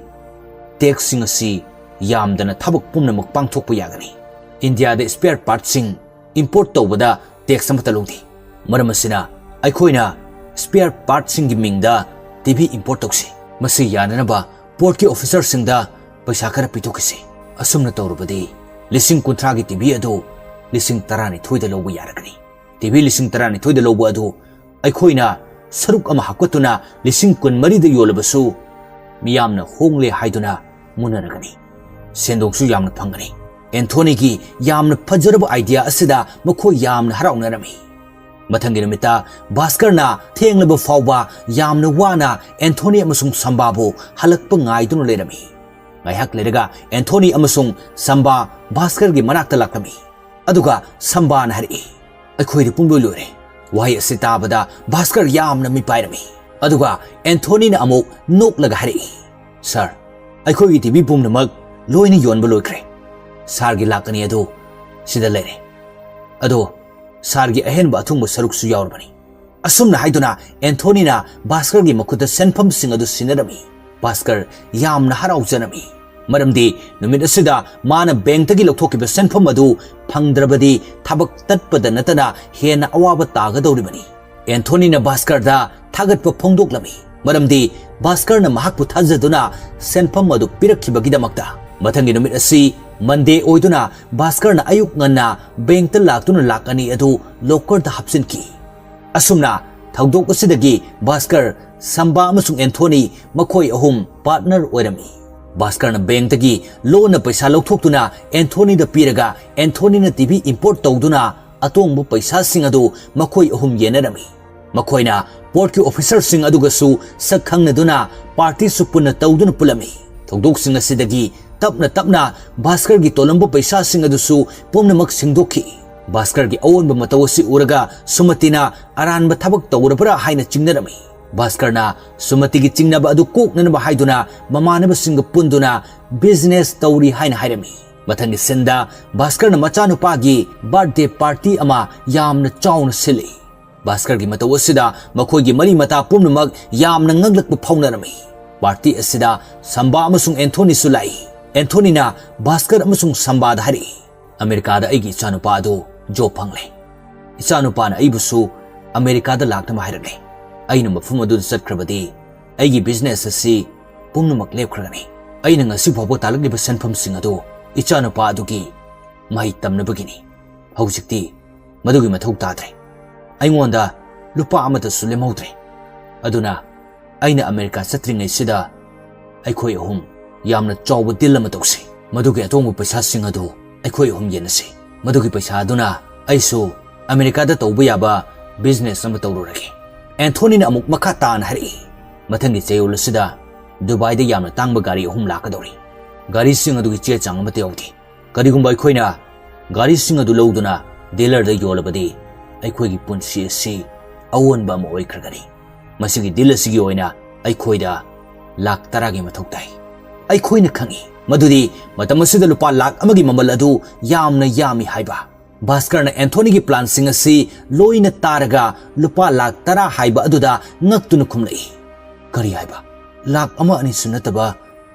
ꯇꯦꯛꯁꯁꯤꯡ ꯑꯁꯤ ꯌꯥꯝꯗꯅ ꯊꯕꯛ ꯄꯨꯝꯅꯃꯛ ꯄꯥꯡꯊꯣꯛꯄ ꯌꯥꯒꯅꯤ꯫ ꯏꯟꯗꯤꯌꯥꯗ ꯁ꯭ꯄꯦꯌꯔ ꯄꯥꯔꯠꯁꯤꯡ ꯏꯝꯄꯣꯔꯠ ꯇꯧꯕꯗ ꯇꯦꯛꯁ ꯑꯃꯠꯇ ꯂꯧꯗꯦ꯫ ꯃꯔꯝ ꯑꯁꯤꯅ ꯑꯩꯈꯣꯏꯅ ꯁ꯭ꯄꯦꯌꯔ ꯄꯥꯔꯠꯁꯤꯡꯒꯤ ꯃꯤꯡꯗ ꯇꯤꯚꯤ ꯏꯝꯄꯣꯔꯠ ꯇꯧꯁꯤ꯫ ꯃꯁꯤ ꯌꯥꯅꯅꯕ ꯄꯣꯔꯠꯀꯤ ꯑꯣꯐꯤꯁꯔꯁꯤꯡꯗ ꯄꯩꯁꯥ ꯈꯔ ꯄꯤꯊꯣꯛꯈꯤꯁꯤ꯫ ꯑꯁꯨꯝꯅ ꯇꯧꯔꯕꯗꯤ ꯂꯤꯁꯤꯡ ꯀꯨꯟꯊ꯭ꯔꯥꯒꯤ ꯇꯤꯚꯤ ꯑꯗꯨ ꯂꯤꯁꯤꯡ ꯇꯔꯥꯅꯤꯊꯣꯏꯗ ꯂꯧꯕ ꯌꯥꯔꯒꯅꯤ꯫ ꯇꯤꯚꯤ ꯂꯤꯁꯤꯡ ꯇꯔꯥꯅꯤꯊꯣꯏꯗ ꯂꯧꯕ ꯑꯗꯨ ꯑꯩꯈꯣꯏꯅ ꯁꯔꯨꯛ ꯑꯃ ꯍꯥꯞꯀꯠꯇꯨꯅ ꯂꯤꯁꯤꯡ ꯀꯨꯟꯃꯔꯤꯗ ꯌꯣꯜꯂꯕꯁꯨ ꯃꯤꯌꯥꯝꯅ ꯍꯣꯡꯂꯦ ꯍꯥꯏꯗꯨꯅ ꯃꯨꯟꯅꯔꯒꯅꯤ꯫ ꯁꯦꯟꯗꯣꯡꯁꯨ ꯌꯥꯝꯅ ꯐꯪꯒꯅꯤ꯫" ꯑꯦꯟꯊꯣꯅꯤꯒꯤ ꯌꯥꯝꯅ ꯐꯖꯔꯕ ꯑꯥꯏꯗꯤꯌꯥ ꯑꯁꯤꯗ ꯃꯈꯣꯏ ꯌꯥꯝꯅ ꯍꯔꯥꯎꯅꯔꯝꯃꯤ꯫ ꯃꯊꯪꯒꯤ ꯅꯨꯃꯤꯠꯇ ꯚꯥꯁꯀꯔꯅ ꯊꯦꯡꯂꯕ ꯐꯥꯎꯕ ꯌꯥꯝꯅ ꯋꯥꯅ ꯑꯦꯟꯊꯣꯅꯤ ꯑꯃꯁꯨꯡ ꯁꯝꯕꯥꯕꯨ ꯍꯜꯂꯛꯄ ꯉꯥꯏꯗꯨꯅ ꯂꯩꯔꯝꯃꯤ꯫ ꯉꯥꯏꯍꯥꯛ ꯂꯩꯔꯒ ꯑꯦꯟꯊꯣꯅꯤ ꯑꯃꯁꯨꯡ ꯁꯝꯕꯥ ꯚꯥꯁꯀꯔꯒꯤ ꯃꯅꯥꯛꯇ ꯂꯥꯛꯂꯝꯃꯤ꯫ ꯑꯗꯨꯒ ꯁꯝꯕꯥꯅ ꯍꯥꯏꯔꯛꯏ, "ꯑꯩꯈꯣꯏꯗꯤ ꯄꯨꯡꯂꯣꯏ ꯂꯣꯏꯔꯦ꯫" ꯋꯥꯍꯩ ꯑꯁꯤ ꯇꯥꯕꯗ ꯚꯥꯁꯀꯔ ꯌꯥꯝꯅ ꯃꯤꯄꯥꯏꯔꯝꯃꯤ꯫ ꯑꯗꯨꯒ ꯑꯦꯟꯊꯣꯅꯤꯅ ꯑꯃꯨꯛ ꯅꯣꯛꯂꯒ ꯍꯥꯏꯔꯛꯏ, "ꯁꯥꯔ, ꯑꯩꯈꯣꯏꯒꯤ ꯇꯤꯚꯤ ꯄꯨꯝꯅꯃꯛ ꯂꯣꯏꯅ ꯌꯣꯟꯕ ꯂꯣꯏꯈ꯭ꯔꯦ꯫ ꯁꯥꯔꯒꯤ ꯂꯥꯛ ꯑꯅꯤ ꯑꯗꯨ ꯁꯤꯗ ꯂꯩꯔꯦ꯫ ꯑꯗꯣ ꯁꯥꯔꯒꯤ ꯑꯍꯦꯟꯕ ꯑꯊꯨꯡꯕ ꯁꯔꯨꯛꯁꯨ ꯌꯥꯎꯔꯕꯅꯤ꯫" ꯑꯁꯨꯝꯅ ꯍꯥꯏꯗꯨꯅ ꯑꯦꯟꯊꯣꯅꯤꯅ ꯚꯥꯁꯀꯔꯒꯤ ꯃꯈꯨꯠꯇ ꯁꯦꯟꯐꯝꯁꯤꯡ ꯑꯗꯨ ꯁꯤꯟꯅꯔꯝꯃꯤ꯫ ꯚꯥꯁꯀꯔ ꯌꯥꯝꯅ ꯍꯔꯥꯎꯖꯔꯝꯃꯤ꯫ ꯃꯔꯝꯗꯤ ꯅꯨꯃꯤꯠ ꯑꯁꯤꯗ ꯃꯥꯅ ꯕꯦꯡꯛꯇꯒꯤ ꯂꯧꯊꯣꯛꯈꯤꯕ ꯁꯦꯟꯐꯝ ꯑꯗꯨ ꯐꯪꯗ꯭ꯔꯕꯗꯤ ꯊꯕꯛ ꯇꯠꯄꯗ ꯅꯠꯇꯅ ꯍꯦꯟꯅ ꯑꯋꯥꯕ ꯇꯥꯒꯗꯧꯔꯤꯕꯅꯤ꯫ ꯑꯦꯟꯊꯣꯅꯤꯅ ꯚꯥꯁꯀꯔꯗ ꯊꯥꯒꯠꯄ ꯐꯣꯡꯗꯣꯛꯂꯝꯃꯤ, ꯃꯔꯝꯗꯤ ꯚꯥꯁꯀꯔꯅ ꯃꯍꯥꯛꯄꯨ ꯊꯥꯖꯗꯨꯅ ꯁꯦꯟꯐꯝ ꯑꯗꯨ ꯄꯤꯔꯛꯈꯤꯕꯒꯤꯗꯃꯛꯇ꯫ ꯃꯊꯪꯒꯤ ꯅꯨꯃꯤꯠ ꯑꯁꯤ ꯃꯟꯗꯦ ꯑꯣꯏꯗꯨꯅ ꯚꯥꯁꯀꯔꯅ ꯑꯌꯨꯛ ꯉꯟꯅ ꯕꯦꯡꯛꯇ ꯂꯥꯛꯇꯨꯅ ꯂꯥꯛ ꯑꯅꯤ ꯑꯗꯨ ꯂꯣꯀꯔꯗ ꯍꯥꯞꯆꯤꯟꯈꯤ꯫ ꯑꯁꯨꯝꯅ ꯊꯧꯗꯣꯛ ꯑꯁꯤꯗꯒꯤ ꯚꯥꯁꯀꯔ, ꯁꯝꯕꯥ ꯑꯃꯁꯨꯡ ꯑꯦꯟꯊꯣꯅꯤ ꯃꯈꯣꯏ ꯑꯍꯨꯝ ꯄꯥꯔꯠꯅꯔ ꯑꯣꯏꯔꯝꯃꯤ꯫ ꯚꯥꯁꯀꯔꯅ ꯕꯦꯡꯛꯇꯒꯤ ꯂꯣꯟꯅ ꯄꯩꯁꯥ ꯂꯧꯊꯣꯛꯇꯨꯅ ꯑꯦꯟꯊꯣꯅꯤꯗ ꯄꯤꯔꯒ ꯑꯦꯟꯊꯣꯅꯤꯅ ꯇꯤꯚꯤ ꯏꯝꯄꯣꯔꯠ ꯇꯧꯗꯨꯅ ꯑꯇꯣꯡꯕ ꯄꯩꯁꯥꯁꯤꯡ ꯑꯗꯨ ꯃꯈꯣꯏ ꯑꯍꯨꯝ ꯌꯦꯟꯅꯔꯝꯃꯤ꯫ ꯃꯈꯣꯏꯅ ꯄꯣꯔꯠꯀꯤ ꯑꯣꯐꯤꯁꯔꯁꯤꯡ ꯑꯗꯨꯒꯁꯨ ꯁꯛ ꯈꯪꯅꯗꯨꯅ ꯄꯥꯔꯇꯤꯁꯨ ꯄꯨꯟꯅ ꯇꯧꯗꯨꯅ ꯄꯨꯜꯂꯝꯃꯤ꯫ ꯊꯧꯗꯣꯛꯁꯤꯡ ꯑꯁꯤꯗꯒꯤ ꯇꯞꯅ ꯇꯞꯅ ꯚꯥꯁꯀꯔꯒꯤ ꯇꯣꯜꯂꯝꯕ ꯄꯩꯁꯥꯁꯤꯡ ꯑꯗꯨꯁꯨ ꯄꯨꯝꯅꯃꯛ ꯁꯤꯡꯗꯣꯛꯈꯤ꯫ ꯚꯥꯁꯀꯔꯒꯤ ꯑꯑꯣꯟꯕ ꯃꯇꯧ ꯑꯁꯤ ꯎꯔꯒ ꯁꯨꯃꯇꯤꯅ ꯑꯔꯥꯟꯕ ꯊꯕꯛ ꯇꯧꯔꯕ꯭ꯔꯥ ꯍꯥꯏꯅ ꯆꯤꯡꯅꯔꯝꯃꯤ꯫ ꯚꯥꯁꯀꯔꯅ ꯁꯨꯃꯇꯤꯒꯤ ꯆꯤꯡꯅꯕ ꯑꯗꯨ ꯀꯣꯛꯅꯅꯕ ꯍꯥꯏꯗꯨꯅ ꯃꯃꯥꯟꯅꯕꯁꯤꯡꯒ ꯄꯨꯟꯗꯨꯅ ꯕꯤꯖꯤꯅꯦꯁ ꯇꯧꯔꯤ ꯍꯥꯏꯅ ꯍꯥꯏꯔꯝꯃꯤ꯫ ꯃꯊꯪꯒꯤ ꯁꯤꯟꯗ ꯚꯥꯁꯀꯔꯅ ꯃꯆꯥꯅꯨꯄꯥꯒꯤ ꯕꯥꯔꯊꯗꯦ ꯄꯥꯔꯇꯤ ꯑꯃ ꯌꯥꯝꯅ ꯆꯥꯎꯅ ꯁꯤꯜꯂꯤ꯫ ꯚꯥꯁꯀꯔꯒꯤ ꯃꯇꯧ ꯑꯁꯤꯗ ꯃꯈꯣꯏꯒꯤ ꯃꯔꯤ ꯃꯇꯥ ꯄꯨꯝꯅꯃꯛ ꯌꯥꯝꯅ ꯉꯛꯂꯛꯄ ꯐꯥꯎꯅꯔꯝꯃꯤ꯫ ꯄꯥꯔꯇꯤ ꯑꯁꯤꯗ ꯁꯝꯕꯥ ꯑꯃꯁꯨꯡ ꯑꯦꯟꯊꯣꯅꯤꯁꯨ ꯂꯥꯛꯏ꯫ ꯑꯦꯟꯊꯣꯅꯤꯅ ꯚꯥꯁꯀꯔ ꯑꯃꯁꯨꯡ ꯁꯝꯕꯥꯗ ꯍꯥꯏꯔꯛꯏ, "ꯑꯃꯦꯔꯤꯀꯥꯗ ꯑꯩꯒꯤ ꯏꯆꯥꯅꯨꯄꯥ ꯑꯗꯨ ꯖꯣꯕ ꯐꯪꯂꯦ꯫ ꯏꯆꯥꯅꯨꯄꯥꯅ ꯑꯩꯕꯨꯁꯨ ꯑꯃꯦꯔꯤꯀꯥꯗ ꯂꯥꯛꯅꯕ ꯍꯥꯏꯔꯛꯂꯦ꯫ ꯑꯩꯅ ꯃꯐꯝ ꯑꯗꯨꯗ ꯆꯠꯈ꯭ꯔꯕꯗꯤ ꯑꯩꯒꯤ ꯕꯤꯖꯤꯅꯦꯁ ꯑꯁꯤ ꯄꯨꯝꯅꯃꯛ ꯂꯦꯞꯈ꯭ꯔꯒꯅꯤ꯫ ꯑꯩꯅ ꯉꯁꯤ ꯐꯥꯎꯕ ꯇꯥꯜꯂꯛꯂꯤꯕ ꯁꯦꯟꯐꯝꯁꯤꯡ ꯑꯗꯨ ꯏꯆꯥꯅꯨꯄꯥ ꯑꯗꯨꯒꯤ ꯃꯍꯩ ꯇꯝꯅꯕꯒꯤꯅꯤ꯫ ꯍꯧꯖꯤꯛꯇꯤ ꯃꯗꯨꯒꯤ ꯃꯊꯧ ꯇꯥꯗ꯭ꯔꯦ꯫ ꯑꯩꯉꯣꯟꯗ ꯂꯨꯄꯥ ꯑꯃꯠꯇꯁꯨ ꯂꯦꯝꯍꯧꯗ꯭ꯔꯦ꯫ ꯑꯗꯨꯅ ꯑꯩꯅ ꯑꯃꯦꯔꯤꯀꯥ ꯆꯠꯇ꯭ꯔꯤꯉꯩꯁꯤꯗ ꯑꯩꯈꯣꯏ ꯑꯍꯨꯝ ꯌꯥꯝꯅ ꯆꯥꯎꯕ ꯗꯤꯜ ꯑꯃ ꯇꯧꯁꯤ꯫ ꯃꯗꯨꯒꯤ ꯑꯇꯣꯡꯕ ꯄꯩꯁꯥꯁꯤꯡ ꯑꯗꯨ ꯑꯩꯈꯣꯏ ꯑꯍꯨꯝ ꯌꯦꯟꯅꯁꯤ꯫ ꯃꯗꯨꯒꯤ ꯄꯩꯁꯥ ꯑꯗꯨꯅ ꯑꯩꯁꯨ ꯑꯃꯦꯔꯤꯀꯥꯗ ꯇꯧꯕ ꯌꯥꯕ ꯕꯤꯖꯤꯅꯦꯁ ꯑꯃ ꯇꯧꯔꯨꯔꯒꯦ꯫" ꯑꯦꯟꯊꯣꯅꯤꯅ ꯑꯃꯨꯛ ꯃꯈꯥ ꯇꯥꯅ ꯍꯥꯏꯔꯛꯏ, "ꯃꯊꯪꯒꯤ ꯆꯌꯣꯜ ꯑꯁꯤꯗ ꯗꯨꯕꯥꯏꯗ ꯌꯥꯝꯅ ꯇꯥꯡꯕ ꯒꯥꯔꯤ ꯑꯍꯨꯝ ꯂꯥꯛꯀꯗꯧꯔꯤ꯫ ꯒꯥꯔꯤꯁꯤꯡ ꯑꯗꯨꯒꯤ ꯆꯦ ꯆꯥꯡ ꯑꯃꯠꯇ ꯌꯥꯎꯗꯦ꯫ ꯀꯔꯤꯒꯨꯝꯕ ꯑꯩꯈꯣꯏꯅ ꯒꯥꯔꯤꯁꯤꯡ ꯑꯗꯨ ꯂꯧꯗꯨꯅ ꯗꯤꯂꯔꯗ ꯌꯣꯜꯂꯕꯗꯤ ꯑꯩꯈꯣꯏꯒꯤ ꯄꯨꯟꯁꯤ ꯑꯁꯤ ꯑꯑꯣꯟꯕ ꯑꯃ ꯑꯣꯏꯈ꯭ꯔꯒꯅꯤ꯫ ꯃꯁꯤꯒꯤ ꯗꯤꯜ ꯑꯁꯤꯒꯤ ꯑꯣꯏꯅ ꯑꯩꯈꯣꯏꯗ ꯂꯥꯛ ꯇꯔꯥꯒꯤ ꯃꯊꯧ ꯇꯥꯏ꯫" ꯑꯩꯈꯣꯏꯅ ꯈꯪꯏ ꯃꯗꯨꯗꯤ ꯃꯇꯝ ꯑꯁꯤꯗ ꯂꯨꯄꯥ ꯂꯥꯛ ꯑꯃꯒꯤ ꯃꯃꯜ ꯑꯗꯨ ꯌꯥꯝꯅ ꯌꯥꯝꯃꯤ ꯍꯥꯏꯕ꯫ ꯚꯥꯁꯀꯔꯅ ꯑꯦꯟꯊꯣꯅꯤꯒꯤ ꯄ꯭ꯂꯥꯟꯁꯤꯡ ꯑꯁꯤ ꯂꯣꯏꯅ ꯇꯥꯔꯒ ꯂꯨꯄꯥ ꯂꯥꯛ ꯇꯔꯥ ꯍꯥꯏꯕ ꯑꯗꯨꯗ ꯉꯛꯇꯨꯅ ꯈꯨꯝꯂꯛꯏ꯫ "ꯀꯔꯤ ꯍꯥꯏꯕ? ꯂꯥꯛ ꯑꯃ ꯑꯅꯤꯁꯨ ꯅꯠꯇꯕ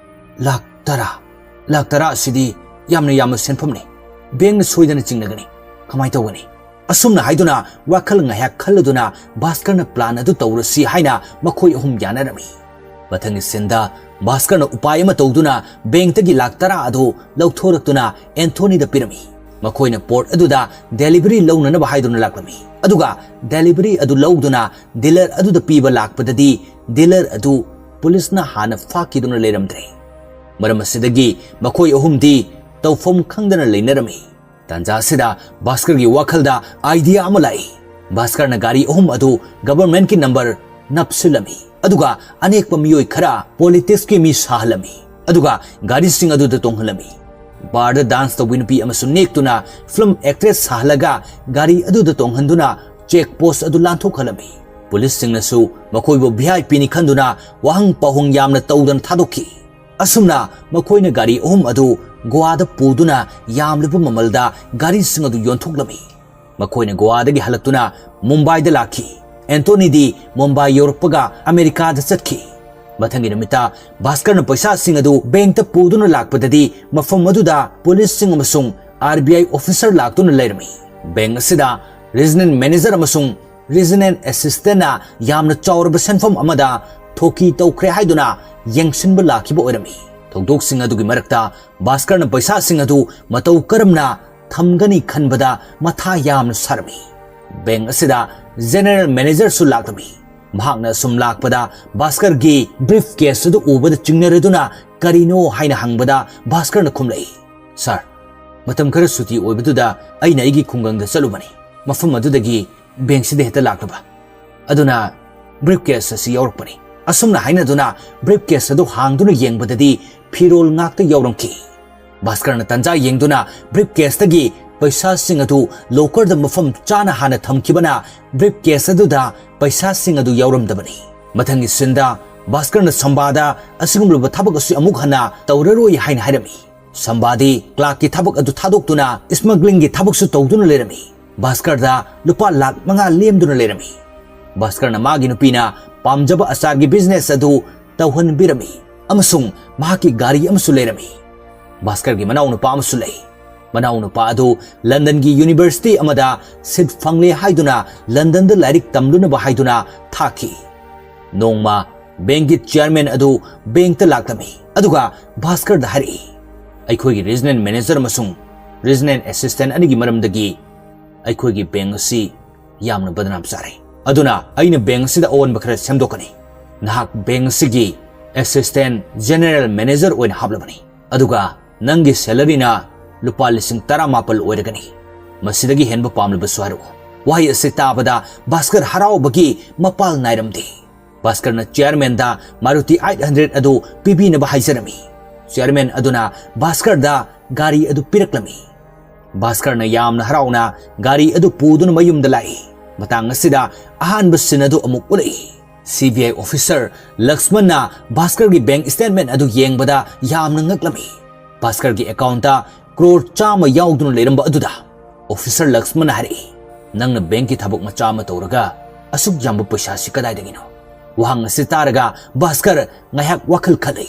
ꯂꯥꯛ "ꯇꯔꯥ? ꯂꯥꯈ ꯇꯔꯥ ꯑꯁꯤꯗꯤ ꯌꯥꯝꯅ ꯌꯥꯝꯕ ꯁꯦꯟꯐꯝꯅꯤ꯫ ꯕꯦꯡꯅ ꯁꯣꯏꯗꯅ ꯆꯤꯡꯅꯒꯅꯤ꯫ ꯀꯃꯥꯏꯅ ꯇꯧꯒꯅꯤ?" ꯑꯁꯨꯝꯅ ꯍꯥꯏꯗꯨꯅ ꯋꯥꯈꯜ ꯉꯥꯏꯍꯥꯛ ꯈꯜꯂꯗꯨꯅ ꯚꯥꯁꯀꯔꯅ ꯄ꯭ꯂꯥꯟ ꯑꯗꯨ ꯇꯧꯔꯁꯤ ꯍꯥꯏꯅ ꯃꯈꯣꯏ ꯑꯍꯨꯝ ꯌꯥꯅꯔꯝꯃꯤ꯫ ꯃꯊꯪꯒꯤ ꯁꯤꯟꯗ ꯚꯥꯁꯀꯔꯅ ꯎꯄꯥꯏ ꯑꯃ ꯇꯧꯗꯨꯅ ꯕꯦꯡꯛꯇꯒꯤ ꯂꯥꯈ ꯇꯔꯥ ꯑꯗꯨ ꯂꯧꯊꯣꯔꯛꯇꯨꯅ ꯑꯦꯟꯊꯣꯅꯤꯗ ꯄꯤꯔꯝꯃꯤ꯫ ꯃꯈꯣꯏꯅ ꯄꯣꯔꯠ ꯑꯗꯨꯗ ꯗꯦꯂꯤꯚꯔꯤ ꯂꯧꯅꯅꯕ ꯍꯥꯏꯗꯨꯅ ꯂꯥꯛꯂꯝꯃꯤ꯫ ꯑꯗꯨꯒ ꯗꯦꯂꯤꯚꯔꯤ ꯑꯗꯨ ꯂꯧꯗꯨꯅ ꯗꯤꯂꯔ ꯑꯗꯨꯗ ꯄꯤꯕ ꯂꯥꯛꯄꯗꯗꯤ ꯗꯤꯂꯔ ꯑꯗꯨ ꯄꯨꯂꯤꯁꯅ ꯍꯥꯟꯅ ꯐꯥꯈꯤꯗꯨꯅ ꯂꯩꯔꯝꯗ꯭ꯔꯦ꯫ ꯃꯔꯝ ꯑꯁꯤꯗꯒꯤ ꯃꯈꯣꯏ ꯑꯍꯨꯝꯗꯤ ꯇꯧꯐꯝ ꯈꯪꯗꯅ ꯂꯩꯅꯔꯝꯃꯤ꯫ ꯇꯥꯟꯖꯥ ꯑꯁꯤꯗ ꯚꯥꯁꯀꯔꯒꯤ ꯋꯥꯈꯜꯗ ꯑꯥꯏꯗꯤꯌꯥ ꯑꯃ ꯂꯥꯛꯏ꯫ ꯚꯥꯁꯀꯔꯅ ꯒꯥꯔꯤ ꯑꯍꯨꯝ ꯑꯗꯨ ꯒꯚꯔꯟꯃꯦꯟꯠꯀꯤ ꯅꯝꯕꯔ ꯅꯞꯁꯤꯜꯂꯝꯃꯤ꯫ ꯑꯗꯨꯒ ꯑꯅꯦꯛꯄ ꯃꯤꯑꯣꯏ ꯈꯔ ꯄꯣꯂꯤꯇꯤꯛꯁꯀꯤ ꯃꯤ ꯁꯥꯍꯜꯂꯝꯃꯤ꯫ ꯑꯗꯨꯒ ꯒꯥꯔꯤꯁꯤꯡ ꯑꯗꯨꯗ ꯇꯣꯡꯍꯜꯂꯝꯃꯤ꯫ ꯕꯥꯔꯗ ꯗꯥꯟꯁ ꯇꯧꯕꯤ ꯅꯨꯄꯤ ꯑꯃꯁꯨ ꯅꯦꯛꯇꯨꯅ ꯐꯤꯂꯝ ꯑꯦꯛꯇ꯭ꯔꯦꯁ ꯁꯥꯍꯜꯂꯒ ꯒꯥꯔꯤ ꯑꯗꯨꯗ ꯇꯣꯡꯍꯟꯗꯨꯅ ꯆꯦꯛ ꯄꯣꯁ ꯑꯗꯨ ꯂꯥꯟꯊꯣꯛꯍꯜꯂꯝꯃꯤ꯫ ꯄꯨꯂꯤꯁꯁꯤꯡꯅꯁꯨ ꯃꯈꯣꯏꯕꯨ ꯚꯤ ꯑꯥꯏ ꯄꯤꯅꯤ ꯈꯟꯗꯨꯅ ꯋꯥꯍꯪ ꯄꯥꯎꯍꯪ ꯌꯥꯝꯅ ꯇꯧꯗꯅ ꯊꯥꯗꯣꯛꯈꯤ꯫ ꯑꯁꯨꯝꯅ ꯃꯈꯣꯏꯅ ꯒꯥꯔꯤ ꯑꯍꯨꯝ ꯑꯗꯨ ꯒꯣꯋꯥꯗ ꯄꯨꯗꯨꯅ ꯌꯥꯝꯂꯕ ꯃꯃꯜꯗ ꯒꯥꯔꯤꯁꯤꯡ ꯑꯗꯨ ꯌꯣꯟꯊꯣꯛꯂꯝꯃꯤ꯫ ꯃꯈꯣꯏꯅ ꯒꯣꯋꯥꯗꯒꯤ ꯍꯜꯂꯛꯇꯨꯅ ꯃꯨꯝꯕꯥꯏꯗ ꯂꯥꯛꯈꯤ꯫ ꯑꯦꯟꯇꯣꯅꯤꯗꯤ ꯃꯨꯝꯕꯥꯏ ꯌꯧꯔꯛꯄꯒ ꯑꯃꯦꯔꯤꯀꯥꯗ ꯆꯠꯈꯤ꯫ ꯃꯊꯪꯒꯤ ꯅꯨꯃꯤꯠꯇ ꯚꯥꯁꯀꯔꯅ ꯄꯩꯁꯥꯁꯤꯡ ꯑꯗꯨ ꯕꯦꯡꯛꯇ ꯄꯨꯗꯨꯅ ꯂꯥꯛꯄꯗꯗꯤ ꯃꯐꯝ ꯑꯗꯨꯗ ꯄꯨꯂꯤꯁꯁꯤꯡ ꯑꯃꯁꯨꯡ ꯑꯥꯔ ꯕꯤ ꯑꯥꯏ ꯑꯣꯐꯤꯁꯔ ꯂꯥꯛꯇꯨꯅ ꯂꯩꯔꯝꯃꯤ꯫ ꯕꯦꯡꯛ ꯑꯁꯤꯗ ꯔꯤꯖꯅꯦꯜ ꯃꯦꯅꯦꯖꯔ ꯑꯃꯁꯨꯡ ꯔꯤꯖꯅꯦꯜ ꯑꯦꯁꯤꯁꯇꯦꯟꯠꯅ ꯌꯥꯝꯅ ꯆꯥꯎꯔꯕ ꯁꯦꯟꯐꯝ ꯑꯃꯗ ꯊꯣꯛꯀꯤ ꯇꯧꯈ꯭ꯔꯦ ꯍꯥꯏꯗꯨꯅ ꯌꯦꯡꯁꯤꯟꯕ ꯂꯥꯛꯈꯤꯕ ꯑꯣꯏꯔꯝꯃꯤ꯫ ꯊꯧꯗꯣꯛꯁꯤꯡ ꯑꯗꯨꯒꯤ ꯃꯔꯛꯇ ꯚꯥꯁꯀꯔꯅ ꯄꯩꯁꯥꯁꯤꯡ ꯑꯗꯨ ꯃꯇꯧ ꯀꯔꯝꯅ ꯊꯝꯒꯅꯤ ꯈꯟꯕꯗ ꯃꯊꯥ ꯌꯥꯝꯅ ꯁꯥꯔꯝꯃꯤ꯫ ꯕꯦꯡꯛ ꯑꯁꯤꯗ ꯖꯦꯅꯔꯦꯜ ꯃꯦꯅꯦꯖꯔꯁꯨ ꯂꯥꯛꯂꯝꯃꯤ꯫ ꯃꯍꯥꯛꯅ ꯑꯁꯨꯝ ꯂꯥꯛꯄꯗ ꯚꯥꯁꯀꯔꯒꯤ ꯕ꯭ꯔꯤꯐ ꯀꯦꯁ ꯑꯗꯨ ꯎꯕꯗ ꯆꯤꯡꯅꯔꯗꯨꯅ ꯀꯔꯤꯅꯣ ꯍꯥꯏꯅ ꯍꯪꯕꯗ ꯚꯥꯁꯀꯔꯅ ꯈꯨꯝꯂꯛꯏ, "ꯁꯥꯔ, ꯃꯇꯝ ꯈꯔ ꯁꯨꯇꯤ ꯑꯣꯏꯕꯗꯨꯗ ꯑꯩꯅ ꯑꯩꯒꯤ ꯈꯨꯡꯒꯪꯗ ꯆꯠꯂꯨꯕꯅꯤ꯫ ꯃꯐꯝ ꯑꯗꯨꯗꯒꯤ ꯕꯦꯡꯛꯁꯤꯗ ꯍꯦꯛꯇ ꯂꯥꯛꯂꯕ꯫ ꯑꯗꯨꯅ ꯕ꯭ꯔꯤꯐ ꯀꯦꯁ ꯑꯁꯤ ꯌꯥꯎꯔꯛꯄꯅꯤ꯫" ꯑꯁꯨꯝꯅ ꯍꯥꯏꯅꯗꯨꯅ ꯕ꯭ꯔꯤꯐ ꯀꯦꯁ ꯑꯗꯨ ꯍꯥꯡꯗꯨꯅ ꯌꯦꯡꯕꯗꯗꯤ ꯐꯤꯔꯣꯜ ꯉꯥꯛꯇ ꯌꯥꯎꯔꯝꯈꯤ꯫ ꯚꯥꯁꯀꯔꯅ ꯇꯟꯖꯥ ꯌꯦꯡꯗꯨꯅ ꯕ꯭ꯔꯤꯐ ꯀꯦꯁꯇꯒꯤ ꯄꯩꯁꯥꯁꯤꯡ ꯑꯗꯨ ꯂꯣꯀꯔꯗ ꯃꯐꯝ ꯆꯥꯅ ꯍꯥꯟꯅ ꯊꯝꯈꯤꯕꯅ ꯕ꯭ꯔꯤꯐ ꯀꯦꯁ ꯑꯗꯨꯗ ꯄꯩꯁꯥꯁꯤꯡ ꯑꯗꯨ ꯌꯥꯎꯔꯝꯗꯕꯅꯤ꯫ ꯃꯊꯪꯒꯤ ꯁꯤꯟꯗ ꯚꯥꯁꯀꯔꯅ ꯁꯝꯕꯥꯗ ꯑꯁꯤꯒꯨꯝꯂꯕ ꯊꯕꯛ ꯑꯁꯤ ꯑꯃꯨꯛ ꯍꯟꯅ ꯇꯧꯔꯔꯣꯏ ꯍꯥꯏꯅ ꯍꯥꯏꯔꯝꯃꯤ꯫ ꯁꯝꯕꯥꯗꯤ ꯀ꯭ꯂꯥꯔꯛꯀꯤ ꯊꯕꯛ ꯑꯗꯨ ꯊꯥꯗꯣꯛꯇꯨꯅ ꯁ꯭ꯃꯒ꯭ꯂꯤꯡꯒꯤ ꯊꯕꯛꯁꯨ ꯇꯧꯗꯨꯅ ꯂꯩꯔꯝꯃꯤ꯫ ꯚꯥꯁꯀꯔꯗ ꯂꯨꯄꯥ ꯂꯥꯈ ꯃꯉꯥ ꯂꯦꯝꯗꯨꯅ ꯂꯩꯔꯝꯃꯤ꯫ ꯚꯥꯁꯀꯔꯅ ꯃꯥꯒꯤ ꯅꯨꯄꯤꯅ ꯄꯥꯝꯖꯕ ꯑꯆꯥꯔꯒꯤ ꯕꯤꯖꯤꯅꯦꯁ ꯑꯗꯨ ꯇꯧꯍꯟꯕꯤꯔꯝꯃꯤ꯫ ꯑꯃꯁꯨꯡ ꯃꯍꯥꯛꯀꯤ ꯒꯥꯔꯤ ꯑꯃꯁꯨ ꯂꯩꯔꯝꯃꯤ꯫ ꯚꯥꯁꯀꯔꯒꯤ ꯃꯅꯥꯎꯅꯨꯄꯥ ꯑꯃꯁꯨ ꯂꯩ꯫ ꯃꯅꯥꯎꯅꯨꯄꯥ ꯑꯗꯨ ꯂꯟꯗꯟꯒꯤ ꯌꯨꯅꯤꯚꯔꯁꯤꯇꯤ ꯑꯃꯗ ꯁꯤꯠ ꯐꯪꯂꯦ ꯍꯥꯏꯗꯨꯅ ꯂꯟꯗꯟꯗ ꯂꯥꯏꯔꯤꯛ ꯇꯝꯂꯨꯅꯕ ꯍꯥꯏꯗꯨꯅ ꯊꯥꯈꯤ꯫ ꯅꯣꯡꯃ ꯕꯦꯡꯛꯀꯤ ꯆꯤꯌꯔꯃꯦꯟ ꯑꯗꯨ ꯕꯦꯡꯛꯇ ꯂꯥꯛꯂꯝꯃꯤ, ꯑꯗꯨꯒ ꯚꯥꯁꯀꯔꯗ ꯍꯥꯏꯔꯛꯏ, "ꯑꯩꯈꯣꯏꯒꯤ ꯔꯤꯖꯅꯦꯜ ꯃꯦꯅꯦꯖꯔ ꯑꯃꯁꯨꯡ ꯔꯤꯖꯅꯦꯜ ꯑꯦꯁꯤꯁꯇꯦꯟ ꯑꯅꯤꯒꯤ ꯃꯔꯝꯗꯒꯤ ꯑꯩꯈꯣꯏꯒꯤ ꯕꯦꯡꯛ ꯑꯁꯤ ꯌꯥꯝꯅ ꯕꯗꯅꯥꯝ ꯆꯥꯔꯦ꯫ ꯑꯗꯨꯅ ꯑꯩꯅ ꯕꯦꯡꯛ ꯑꯁꯤꯗ ꯑꯑꯣꯟꯕ ꯈꯔ ꯁꯦꯝꯗꯣꯛꯀꯅꯤ꯫ ꯅꯍꯥꯛ ꯕꯦꯡꯛ ꯑꯁꯤꯒꯤ ꯑꯦꯁꯤꯁꯇꯦꯟ ꯖꯦꯅꯦꯔꯦꯜ ꯃꯦꯅꯦꯖꯔ ꯑꯣꯏꯅ ꯍꯥꯞꯂꯕꯅꯤ꯫ ꯑꯗꯨꯒ ꯅꯪꯒꯤ ꯁꯦꯂꯔꯤꯅ ꯂꯨꯄꯥ ꯂꯤꯁꯤꯡ ꯇꯔꯥꯃꯥꯄꯜ ꯑꯣꯏꯔꯒꯅꯤ꯫ ꯃꯁꯤꯗꯒꯤ ꯍꯦꯟꯕ ꯄꯥꯝꯂꯕꯁꯨ ꯍꯥꯏꯔꯛꯎ꯫" ꯋꯥꯍꯩ ꯑꯁꯤ ꯇꯥꯕꯗ ꯚꯥꯁꯀꯔ ꯍꯔꯥꯎꯕꯒꯤ ꯃꯄꯥꯜ ꯅꯥꯏꯔꯝꯗꯦ꯫ ꯚꯥꯁꯀꯔꯅ ꯆꯤꯌꯔꯃꯦꯟꯗ ꯃꯥꯔꯨꯇꯤ ꯑꯩꯠ ꯍꯟꯗ꯭ꯔꯦꯗ ꯑꯗꯨ ꯄꯤꯕꯤꯅꯕ ꯍꯥꯏꯖꯔꯝꯃꯤ꯫ ꯆꯤꯌꯔꯃꯦꯟ ꯑꯗꯨꯅ ꯚꯥꯁꯀꯔꯗ ꯒꯥꯔꯤ ꯑꯗꯨ ꯄꯤꯔꯛꯂꯝꯃꯤ꯫ ꯚꯥꯁꯀꯔꯅ ꯌꯥꯝꯅ ꯍꯔꯥꯎꯅ ꯒꯥꯔꯤ ꯑꯗꯨ ꯄꯨꯗꯨꯅ ꯃꯌꯨꯝꯗ ꯂꯥꯛꯏ꯫ ꯃꯇꯥꯡ ꯑꯁꯤꯗ ꯑꯍꯥꯟꯕ ꯁꯤꯟ ꯑꯗꯨ ꯑꯃꯨꯛ ꯎꯠꯂꯛꯏ꯫ ꯁꯤ ꯕꯤ ꯑꯥꯏ ꯑꯣꯐꯤꯁꯔ ꯂꯛꯁꯃꯟꯅ ꯚꯥꯁꯀꯔꯒꯤ ꯕꯦꯡꯛ ꯁ꯭ꯇꯦꯠꯃꯦꯟꯠ ꯑꯗꯨ ꯌꯦꯡꯕꯗ ꯌꯥꯝꯅ ꯉꯛꯂꯝꯃꯤ꯫ ꯚꯥꯁꯀꯔꯒꯤ ꯑꯦꯀꯥꯎꯟꯠꯇ ꯀ꯭ꯔꯣꯔ ꯆꯥꯝꯃ ꯌꯥꯎꯗꯨꯅ ꯂꯩꯔꯝꯕ ꯑꯗꯨꯗ ꯑꯣꯐꯤꯁꯔ ꯂꯛꯁꯃꯟꯅ ꯍꯥꯏꯔꯛꯏ, "ꯅꯪꯅ ꯕꯦꯡꯛꯀꯤ ꯊꯕꯛ ꯃꯆꯥ ꯑꯃ ꯇꯧꯔꯒ ꯑꯁꯨꯛ ꯌꯥꯝꯕ ꯄꯩꯁꯥꯁꯤ ꯀꯗꯥꯏꯗꯒꯤꯅꯣ?" ꯋꯥꯍꯪ ꯑꯁꯤ ꯇꯥꯔꯒ ꯚꯥꯁꯀꯔ ꯉꯥꯏꯍꯥꯛ ꯋꯥꯈꯜ ꯈꯜꯂꯤ꯫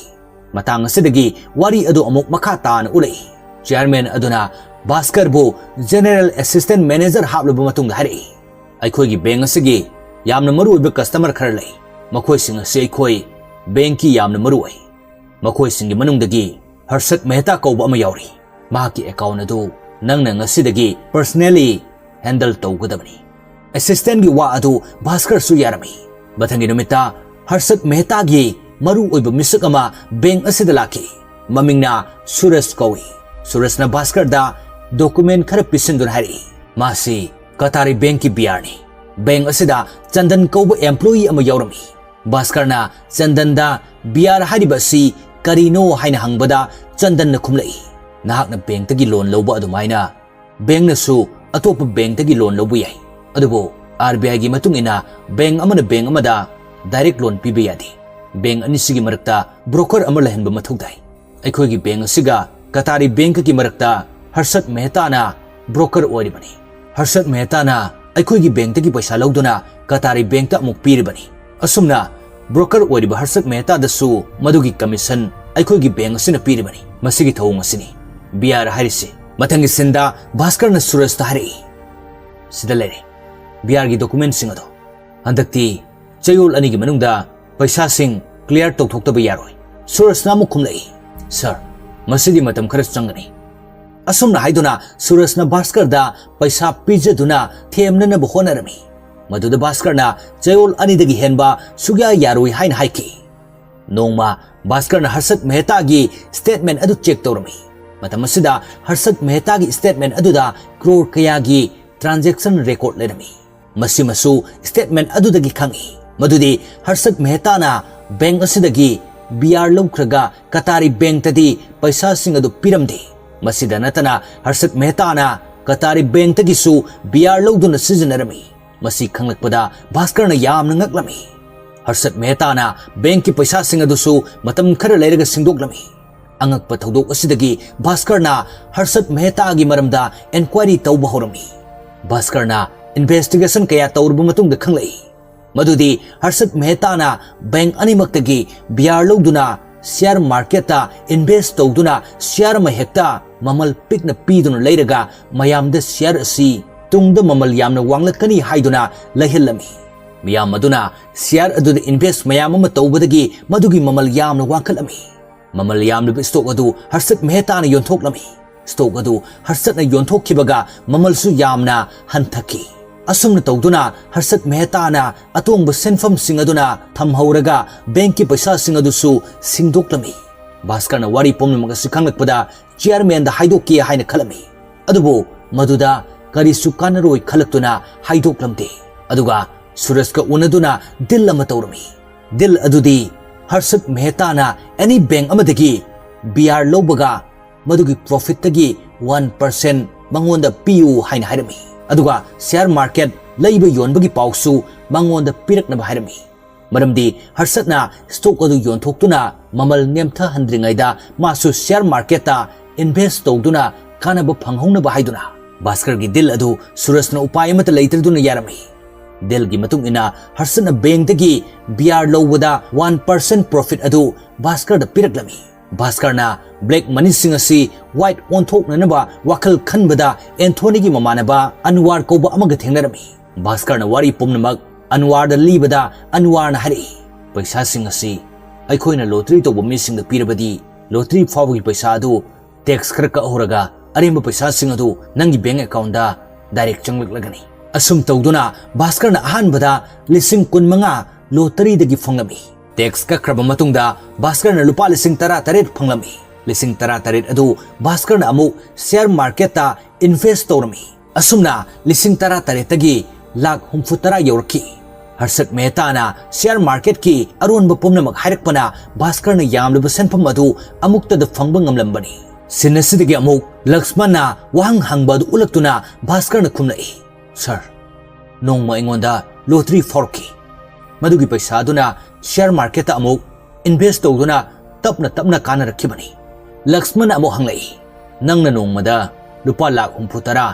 ꯃꯇꯥꯡ ꯑꯁꯤꯗꯒꯤ ꯋꯥꯔꯤ ꯑꯗꯨ ꯑꯃꯨꯛ ꯃꯈꯥ ꯇꯥꯅ ꯎꯠꯂꯛꯏ꯫ ꯆꯤꯌꯔꯃꯦꯟ ꯑꯗꯨꯅ ꯚꯥꯁꯀꯔꯕꯨ ꯖꯦꯅꯦꯔꯦꯜ ꯑꯦꯁꯤꯁꯇꯦꯟꯠ ꯃꯦꯅꯦꯖꯔ ꯍꯥꯞꯂꯕ ꯃꯇꯨꯡꯗ ꯍꯥꯏꯔꯛꯏ, "ꯑꯩꯈꯣꯏꯒꯤ ꯕꯦꯡꯛ ꯑꯁꯤꯒꯤ ꯌꯥꯝꯅ ꯃꯔꯨꯑꯣꯏꯕ ꯀꯁꯇꯃꯔ ꯈꯔ ꯂꯩ꯫ ꯃꯈꯣꯏꯁꯤꯡ ꯑꯁꯤ ꯑꯩꯈꯣꯏ ꯕꯦꯡꯛꯀꯤ ꯌꯥꯝꯅ ꯃꯔꯨ ꯑꯣꯏ꯫ ꯃꯈꯣꯏꯁꯤꯡꯒꯤ ꯃꯅꯨꯡꯗꯒꯤ ꯍꯔꯁꯠ ꯃꯦꯍꯇꯥ ꯀꯧꯕ ꯑꯃ ꯌꯥꯎꯔꯤ꯫ ꯃꯍꯥꯛꯀꯤ ꯑꯦꯀꯥꯎꯟꯠ ꯑꯗꯨ ꯅꯪꯅ ꯉꯁꯤꯗꯒꯤ ꯄꯔꯁꯅꯦꯜꯂꯤ ꯍꯦꯟꯗꯜ ꯇꯧꯒꯗꯕꯅꯤ꯫" ꯑꯦꯁꯤꯁꯇꯦꯟꯠꯀꯤ ꯋꯥ ꯑꯗꯨ ꯚꯥꯁꯀꯔꯁꯨ ꯌꯥꯔꯝꯃꯤ꯫ ꯃꯊꯪꯒꯤ ꯅꯨꯃꯤꯠꯇ ꯍꯔꯁꯠ ꯃꯦꯍꯇꯥꯒꯤ ꯃꯔꯨ ꯑꯣꯏꯕ ꯃꯤꯁꯛ ꯑꯃ ꯕꯦꯡꯛ ꯑꯁꯤꯗ ꯂꯥꯛꯈꯤ꯫ ꯃꯃꯤꯡꯅ ꯁꯨꯔꯖ ꯀꯧꯏ꯫ ꯁꯨꯔꯖꯅ ꯚꯥꯁꯀꯔꯗ ꯗꯣꯀꯨꯃꯦꯟꯠ ꯈꯔ ꯄꯤꯁꯤꯟꯗꯨꯅ ꯍꯥꯏꯔꯛꯏ, "ꯃꯥꯁꯤ ꯀꯇꯥꯔꯤ ꯕꯦꯡꯛꯀꯤ ꯕꯤ ꯑꯥꯔꯅꯤ꯫ ꯕꯦꯡꯛ ꯑꯁꯤꯗ ꯆꯟꯗꯟ ꯀꯧꯕ ꯑꯦꯝꯄ꯭ꯂꯣꯌꯤ ꯑꯃ ꯌꯥꯎꯔꯝꯃꯤ꯫" ꯚꯥꯁꯀꯔꯅ ꯆꯟꯗꯟꯗ ꯕꯤ ꯑꯥꯔ ꯍꯥꯏꯔꯤꯕ ꯑꯁꯤ ꯀꯔꯤꯅꯣ ꯍꯥꯏꯅ ꯍꯪꯕꯗ ꯆꯟꯗꯟꯅ ꯈꯨꯝꯂꯛꯏ, "ꯅꯍꯥꯛꯅ ꯕꯦꯡꯛꯇꯒꯤ ꯂꯣꯟ ꯂꯧꯕ ꯑꯗꯨꯃꯥꯏꯅ ꯕꯦꯡꯛꯅꯁꯨ ꯑꯇꯣꯞꯄ ꯕꯦꯡꯛꯇꯒꯤ ꯂꯣꯟ ꯂꯧꯕ ꯌꯥꯏ꯫ ꯑꯗꯨꯕꯨ ꯑꯥꯔ ꯕꯤ ꯑꯥꯏꯒꯤ ꯃꯇꯨꯡ ꯏꯟꯅ ꯕꯦꯡꯛ ꯑꯃꯅ ꯕꯦꯡꯛ ꯑꯃꯗ ꯗꯥꯏꯔꯦꯛ ꯂꯣꯟ ꯄꯤꯕ ꯌꯥꯗꯦ꯫ ꯕꯦꯡꯛ ꯑꯅꯤꯁꯤꯒꯤ ꯃꯔꯛꯇ ꯕ꯭ꯔꯣꯀꯔ ꯑꯃ ꯂꯩꯍꯟꯕ ꯃꯊꯧ ꯇꯥꯏ꯫ ꯑꯩꯈꯣꯏꯒꯤ ꯕꯦꯡꯛ ꯑꯁꯤꯒ ꯀꯇꯥꯔꯤ ꯕꯦꯡꯛꯀꯤ ꯃꯔꯛꯇ ꯍꯔꯁꯠ ꯃꯦꯍꯇꯥꯅ ꯕ꯭ꯔꯣꯀꯔ ꯑꯣꯏꯔꯤꯕꯅꯤ꯫ ꯍꯔꯁꯠ ꯃꯦꯍꯇꯥꯅ ꯑꯩꯈꯣꯏꯒꯤ ꯕꯦꯡꯛꯇꯒꯤ ꯄꯩꯁꯥ ꯂꯧꯗꯨꯅ ꯀꯇꯥꯔꯤ ꯕꯦꯡꯛꯇ ꯑꯃꯨꯛ ꯄꯤꯔꯤꯕꯅꯤ꯫ ꯑꯁꯨꯝꯅ ꯕ꯭ꯔꯣꯀꯔ ꯑꯣꯏꯔꯤꯕ ꯍꯔꯁꯠ ꯃꯦꯍꯇꯥꯗꯁꯨ ꯃꯗꯨꯒꯤ ꯀꯃꯤꯁꯟ ꯑꯩꯈꯣꯏꯒꯤ ꯕꯦꯡꯛ ꯑꯁꯤꯅ ꯄꯤꯔꯤꯕꯅꯤ꯫ ꯃꯁꯤꯒꯤ ꯊꯧꯑꯣꯡ ꯑꯁꯤꯅꯤ ꯕꯤ ꯑꯥꯔ ꯍꯥꯏꯔꯤꯁꯤ꯫ ꯃꯊꯪꯒꯤ ꯁꯤꯟꯗ ꯚꯥꯁꯀꯔꯅ ꯁꯨꯔꯖꯇ ꯍꯥꯏꯔꯛꯏ, "ꯁꯤꯗ ꯂꯩꯔꯦ ꯕꯤ ꯑꯥꯔꯒꯤ ꯗꯣꯀꯨꯃꯦꯟꯁꯤꯡ ꯑꯗꯣ꯫ ꯍꯟꯗꯛꯇꯤ ꯆꯌꯣꯜ ꯑꯅꯤꯒꯤ ꯃꯅꯨꯡꯗ ꯄꯩꯁꯥꯁꯤꯡ ꯀ꯭ꯂꯤꯌꯥꯔ ꯇꯧꯊꯣꯛꯇꯕ ꯌꯥꯔꯣꯏ꯫" ꯁꯨꯔꯖꯅ ꯑꯃꯨꯛ ꯈꯨꯝꯂꯛꯏ, "ꯁꯥꯔ, ꯃꯁꯤꯗꯤ ꯃꯇꯝ ꯈꯔ ꯆꯪꯒꯅꯤ꯫" ꯑꯁꯨꯝꯅ ꯍꯥꯏꯗꯨꯅ ꯁꯨꯔꯖꯅ ꯚꯥꯁꯀꯔꯗ ꯄꯩꯁꯥ ꯄꯤꯖꯗꯨꯅ ꯊꯦꯝꯅꯅꯕ ꯍꯣꯠꯅꯔꯝꯃꯤ꯫ ꯃꯗꯨꯗ ꯚꯥꯁꯀꯔꯅ ꯆꯌꯣꯜ ꯑꯅꯤꯗꯒꯤ ꯍꯦꯟꯕ ꯁꯨꯛꯌꯥ ꯌꯥꯔꯣꯏ ꯍꯥꯏꯅ ꯍꯥꯏꯈꯤ꯫ ꯅꯣꯡꯃ ꯚꯥꯁꯀꯔꯅ ꯍꯔꯁꯠ ꯃꯦꯍꯇꯥꯒꯤ ꯁ꯭ꯇꯦꯠꯃꯦꯟ ꯑꯗꯨ ꯆꯦꯛ ꯇꯧꯔꯝꯃꯤ꯫ ꯃꯇꯝ ꯑꯁꯤꯗ ꯍꯔꯁꯠ ꯃꯦꯍꯇꯥꯒꯤ ꯁ꯭ꯇꯦꯠꯃꯦꯟ ꯑꯗꯨꯗ ꯀ꯭ꯔꯣꯔ ꯀꯌꯥꯒꯤ ꯇ꯭ꯔꯥꯟꯖꯦꯛꯁꯟ ꯔꯦꯀꯣꯔꯗ ꯂꯩꯔꯝꯃꯤ꯫ ꯃꯁꯤꯃꯁꯨ ꯁ꯭ꯇꯦꯠꯃꯦꯟ ꯑꯗꯨꯗꯒꯤ ꯈꯪꯏ ꯃꯗꯨꯗꯤ ꯍꯔꯁꯠ ꯃꯦꯍꯇꯥꯅ ꯕꯦꯡꯛ ꯑꯁꯤꯗꯒꯤ ꯕꯤ ꯑꯥꯔ ꯂꯧꯈ꯭ꯔꯒ ꯀꯇꯥꯔꯤ ꯕꯦꯡꯛꯇꯗꯤ ꯄꯩꯁꯥꯁꯤꯡ ꯑꯗꯨ ꯄꯤꯔꯝꯗꯦ꯫ ꯃꯁꯤꯗ ꯅꯠꯇꯅ ꯍꯔꯁꯠ ꯃꯦꯍꯇꯥꯅ ꯀꯇꯥꯔꯤ ꯕꯦꯡꯛꯇꯒꯤꯁꯨ ꯕꯤ ꯑꯥꯔ ꯂꯧꯗꯨꯅ ꯁꯤꯖꯤꯟꯅꯔꯝꯃꯤ꯫ ꯃꯁꯤ ꯈꯪꯂꯛꯄꯗ ꯚꯥꯁꯀꯔꯅ ꯌꯥꯝꯅ ꯉꯛꯂꯝꯃꯤ꯫ ꯍꯔꯁꯠ ꯃꯦꯍꯇꯥꯅ ꯕꯦꯡꯛꯀꯤ ꯄꯩꯁꯥꯁꯤꯡ ꯑꯗꯨꯁꯨ ꯃꯇꯝ ꯈꯔ ꯂꯩꯔꯒ ꯁꯤꯡꯗꯣꯛꯂꯝꯃꯤ꯫ ꯑꯉꯛꯄ ꯊꯧꯗꯣꯛ ꯑꯁꯤꯗꯒꯤ ꯚꯥꯁꯀꯔꯅ ꯍꯔꯁꯠ ꯃꯦꯍꯇꯥꯒꯤ ꯃꯔꯝꯗ ꯏꯟꯀ꯭ꯋꯥꯏꯔꯤ ꯇꯧꯕ ꯍꯧꯔꯝꯃꯤ꯫ ꯚꯥꯁꯀꯔꯅ ꯏꯟꯚꯦꯁꯇꯤꯒꯦꯁꯟ ꯀꯌꯥ ꯇꯧꯔꯕ ꯃꯇꯨꯡꯗ ꯈꯪꯂꯛꯏ ꯃꯗꯨꯗꯤ ꯍꯔꯁꯠ ꯃꯦꯍꯇꯥꯅ ꯕꯦꯡꯛ ꯑꯅꯤꯃꯛꯇꯒꯤ ꯕꯤ ꯑꯥꯔ ꯂꯧꯗꯨꯅ ꯁꯤꯌꯥꯔ ꯃꯥꯔꯀꯦꯠꯇ ꯏꯟꯚꯦꯁ ꯇꯧꯗꯨꯅ ꯁꯤꯌꯥꯔ ꯑꯃ ꯍꯦꯛꯇ ꯃꯃꯜ ꯄꯤꯛꯅ ꯄꯤꯗꯨꯅ ꯂꯩꯔꯒ ꯃꯌꯥꯝꯗ ꯁꯤꯌꯥꯔ ꯑꯁꯤ ꯇꯨꯡꯗ ꯃꯃꯜ ꯌꯥꯝꯅ ꯋꯥꯡꯂꯛꯀꯅꯤ ꯍꯥꯏꯗꯨꯅ ꯂꯩꯍꯜꯂꯝꯃꯤ꯫ ꯃꯤꯌꯥꯝ ꯑꯗꯨꯅ ꯁꯤꯌꯥꯔ ꯑꯗꯨꯗ ꯏꯟꯚꯦꯁ ꯃꯌꯥꯝ ꯑꯃ ꯇꯧꯕꯗꯒꯤ ꯃꯗꯨꯒꯤ ꯃꯃꯜ ꯌꯥꯝꯅ ꯋꯥꯡꯈꯠꯂꯝꯃꯤ꯫ ꯃꯃꯜ ꯌꯥꯝꯂꯕ ꯁ꯭ꯇꯣꯛ ꯑꯗꯨ ꯍꯔꯁꯠ ꯃꯦꯍꯇꯥꯅ ꯌꯣꯟꯊꯣꯛꯂꯝꯃꯤ꯫ ꯁ꯭ꯇꯣꯛ ꯑꯗꯨ ꯍꯔꯁꯠꯅ ꯌꯣꯟꯊꯣꯛꯈꯤꯕꯒ ꯃꯃꯜꯁꯨ ꯌꯥꯝꯅ ꯍꯟꯊꯈꯤ꯫ ꯑꯁꯨꯝꯅ ꯇꯧꯗꯨꯅ ꯍꯔꯁꯠ ꯃꯦꯍꯇꯥꯅ ꯑꯇꯣꯡꯕ ꯁꯦꯟꯐꯝꯁꯤꯡ ꯑꯗꯨꯅ ꯊꯝꯍꯧꯔꯒ ꯕꯦꯡꯛꯀꯤ ꯄꯩꯁꯥꯁꯤꯡ ꯑꯗꯨꯁꯨ ꯁꯤꯡꯗꯣꯛꯂꯝꯃꯤ꯫ ꯚꯥꯁꯀꯔꯅ ꯋꯥꯔꯤ ꯄꯨꯝꯅꯃꯛ ꯑꯁꯤ ꯈꯪꯂꯛꯄꯗ ꯆꯤꯌꯥꯔꯃꯦꯟꯗ ꯍꯥꯏꯗꯣꯛꯀꯦ ꯍꯥꯏꯅ ꯈꯜꯂꯝꯃꯤ꯫ ꯑꯗꯨꯕꯨ ꯃꯗꯨꯗ ꯀꯔꯤꯁꯨ ꯀꯥꯟꯅꯔꯣꯏ ꯈꯜꯂꯛꯇꯨꯅ ꯍꯥꯏꯗꯣꯛꯂꯝꯗꯦ꯫ ꯑꯗꯨꯒ ꯁꯨꯔꯖꯀ ꯎꯅꯗꯨꯅ ꯗꯤꯜ ꯑꯃ ꯇꯧꯔꯝꯃꯤ꯫ ꯗꯤꯜ ꯑꯗꯨꯗꯤ ꯍꯔꯁꯠ ꯃꯦꯍꯇꯥꯅ ꯑꯦꯅꯤ ꯕꯦꯡꯛ ꯑꯃꯗꯒꯤ ꯕꯤ ꯑꯥꯔ ꯂꯧꯕꯒ ꯃꯗꯨꯒꯤ ꯄ꯭ꯔꯣꯐꯤꯠꯇꯒꯤ ꯋꯥꯟ ꯄꯔꯁꯦꯟꯠ ꯃꯉꯣꯟꯗ ꯄꯤꯌꯨ ꯍꯥꯏꯅ ꯍꯥꯏꯔꯝꯃꯤ꯫ ꯑꯗꯨꯒ ꯁꯤꯌꯥꯔ ꯃꯥꯔꯀꯦꯠ ꯂꯩꯕ ꯌꯣꯟꯕꯒꯤ ꯄꯥꯎꯁꯨ ꯃꯉꯣꯟꯗ ꯄꯤꯔꯛꯅꯕ ꯍꯥꯏꯔꯝꯃꯤ꯫ ꯃꯔꯝꯗꯤ ꯍꯔꯁꯠꯅ ꯁ꯭ꯇꯣꯛ ꯑꯗꯨ ꯌꯣꯟꯊꯣꯛꯇꯨꯅ ꯃꯃꯜ ꯅꯦꯝꯊꯍꯟꯗ꯭ꯔꯤꯉꯩꯗ ꯃꯥꯁꯨ ꯁꯤꯌꯥꯔ ꯃꯥꯔꯀꯦꯠꯇ ꯏꯟꯚꯦꯁ ꯇꯧꯗꯨꯅ ꯀꯥꯟꯅꯕ ꯐꯪꯍꯧꯅꯕ ꯍꯥꯏꯗꯨꯅ꯫ ꯚꯥꯁꯀꯔꯒꯤ ꯗꯤꯜ ꯑꯗꯨ ꯁꯨꯔꯖꯅ ꯎꯄꯥꯏ ꯑꯃꯠꯇ ꯂꯩꯇ꯭ꯔꯗꯨꯅ ꯌꯥꯔꯝꯃꯤ꯫ ꯗꯤꯜꯒꯤ ꯃꯇꯨꯡ ꯏꯟꯅ ꯍꯔꯁꯠꯅ ꯕꯦꯡꯛꯇꯒꯤ ꯕꯤꯌꯥꯔ ꯂꯧꯕꯗ ꯋꯥꯟ ꯄꯥꯔꯁꯦꯟ ꯄ꯭ꯔꯣꯐꯤꯠ ꯑꯗꯨ ꯚꯥꯁꯀꯔꯗ ꯄꯤꯔꯛꯂꯝꯃꯤ꯫ ꯚꯥꯁꯀꯔꯅ ꯕ꯭ꯂꯦꯛ ꯃꯅꯤꯁꯤꯡ ꯑꯁꯤ ꯋꯥꯏꯠ ꯑꯣꯟꯊꯣꯛꯅꯅꯕ ꯋꯥꯈꯜ ꯈꯟꯕꯗ ꯑꯦꯟꯊꯣꯅꯤꯒꯤ ꯃꯃꯥꯟꯅꯕ ꯑꯟꯋꯥꯔ ꯀꯧꯕ ꯑꯃꯒ ꯊꯦꯡꯅꯔꯝꯃꯤ꯫ ꯚꯥꯁꯀꯔꯅ ꯋꯥꯔꯤ ꯄꯨꯝꯅꯃꯛ ꯑꯟꯋꯥꯔꯗ ꯂꯤꯕꯗ ꯑꯟꯋꯥꯔꯅ ꯍꯥꯏꯔꯛꯏ, "ꯄꯩꯁꯥꯁꯤꯡ ꯑꯁꯤ ꯑꯩꯈꯣꯏꯅ ꯂꯣꯇꯔꯤ ꯇꯧꯕ ꯃꯤꯁꯤꯡꯗ ꯄꯤꯔꯕꯗꯤ ꯂꯣꯇꯔꯤ ꯐꯥꯎꯕꯒꯤ ꯄꯩꯁꯥ ꯑꯗꯨ ꯇꯦꯛꯁ ꯈꯔ ꯀꯛꯍꯧꯔꯒ ꯑꯔꯦꯝꯕ ꯄꯩꯁꯥꯁꯤꯡ ꯑꯗꯨ ꯅꯪꯒꯤ ꯕꯦꯡꯛ ꯑꯦꯀꯥꯎꯟꯗ ꯗꯥꯏꯔꯦꯛ ꯆꯪꯂꯛꯂꯒꯅꯤ꯫" ꯑꯁꯨꯝ ꯇꯧꯗꯨꯅ ꯚꯥꯁꯀꯔꯅ ꯑꯍꯥꯟꯕꯗ ꯂꯤꯁꯤꯡ ꯀꯨꯟ ꯃꯉꯥ ꯂꯣꯇꯔꯤꯗꯒꯤ ꯐꯪꯂꯝꯃꯤ꯫ ꯇꯦꯛꯁ ꯀꯛꯈ꯭ꯔꯕ ꯃꯇꯨꯡꯗ ꯚꯥꯁꯀꯔꯅ ꯂꯨꯄꯥ ꯂꯤꯁꯤꯡ ꯇꯔꯥ ꯇꯔꯦꯠ ꯐꯪꯂꯝꯃꯤ꯫ ꯂꯤꯁꯤꯡ ꯇꯔꯥ ꯇꯔꯦꯠ ꯑꯗꯨ ꯚꯥꯁꯀꯔꯅ ꯑꯃꯨꯛ ꯁꯤꯌꯔ ꯃꯥꯔꯀꯦꯠꯇ ꯏꯟꯚꯦꯁ ꯇꯧꯔꯝꯃꯤ꯫ ꯑꯁꯨꯝꯅ ꯂꯤꯁꯤꯡ ꯇꯔꯥ ꯇꯔꯦꯠꯇꯒꯤ ꯂꯥꯈ ꯍꯨꯝꯐꯨ ꯇꯔꯥ ꯌꯧꯔꯛꯈꯤ꯫ ꯍꯔꯁꯠ ꯃꯦꯍꯇꯥꯅ ꯁꯤꯌꯔ ꯃꯥꯔꯀꯦꯠꯀꯤ ꯑꯔꯣꯟꯕ ꯄꯨꯝꯅꯃꯛ ꯍꯥꯏꯔꯛꯄꯅ ꯚꯥꯁꯀꯔꯅ ꯌꯥꯝꯂꯕ ꯁꯦꯟꯐꯝ ꯑꯗꯨ ꯑꯃꯨꯛꯇꯗ ꯐꯪꯕ ꯉꯝꯂꯝꯕꯅꯤ꯫ ꯁꯤꯟ ꯑꯁꯤꯗꯒꯤ ꯑꯃꯨꯛ ꯂꯛꯁꯃꯟꯅ ꯋꯥꯍꯪ ꯍꯪꯕ ꯑꯗꯨ ꯎꯠꯂꯛꯇꯨꯅ ꯚꯥꯁꯀꯔꯅ ꯈꯨꯝꯂꯛꯏ, "ꯁꯔ, ꯅꯣꯡꯃ ꯑꯩꯉꯣꯟꯗ ꯂꯣꯇꯔꯤ ꯐꯥꯎꯔꯛꯈꯤ꯫ ꯃꯗꯨꯒꯤ ꯄꯩꯁꯥ ꯑꯗꯨꯅ ꯁꯤꯌꯔ ꯃꯥꯔꯀꯦꯠꯇ ꯑꯃꯨꯛ ꯏꯟꯚꯦꯁ ꯇꯧꯗꯨꯅ ꯇꯞꯅ ꯇꯞꯅ ꯀꯥꯟꯅꯔꯛꯈꯤꯕꯅꯤ꯫" ꯂꯛꯁꯃꯟꯅ ꯑꯃꯨꯛ ꯍꯪꯂꯛꯏ, "ꯅꯪꯅ ꯅꯣꯡꯃꯗ ꯂꯨꯄꯥ ꯂꯥꯈ ꯍꯨꯝꯐꯨ ꯇꯔꯥ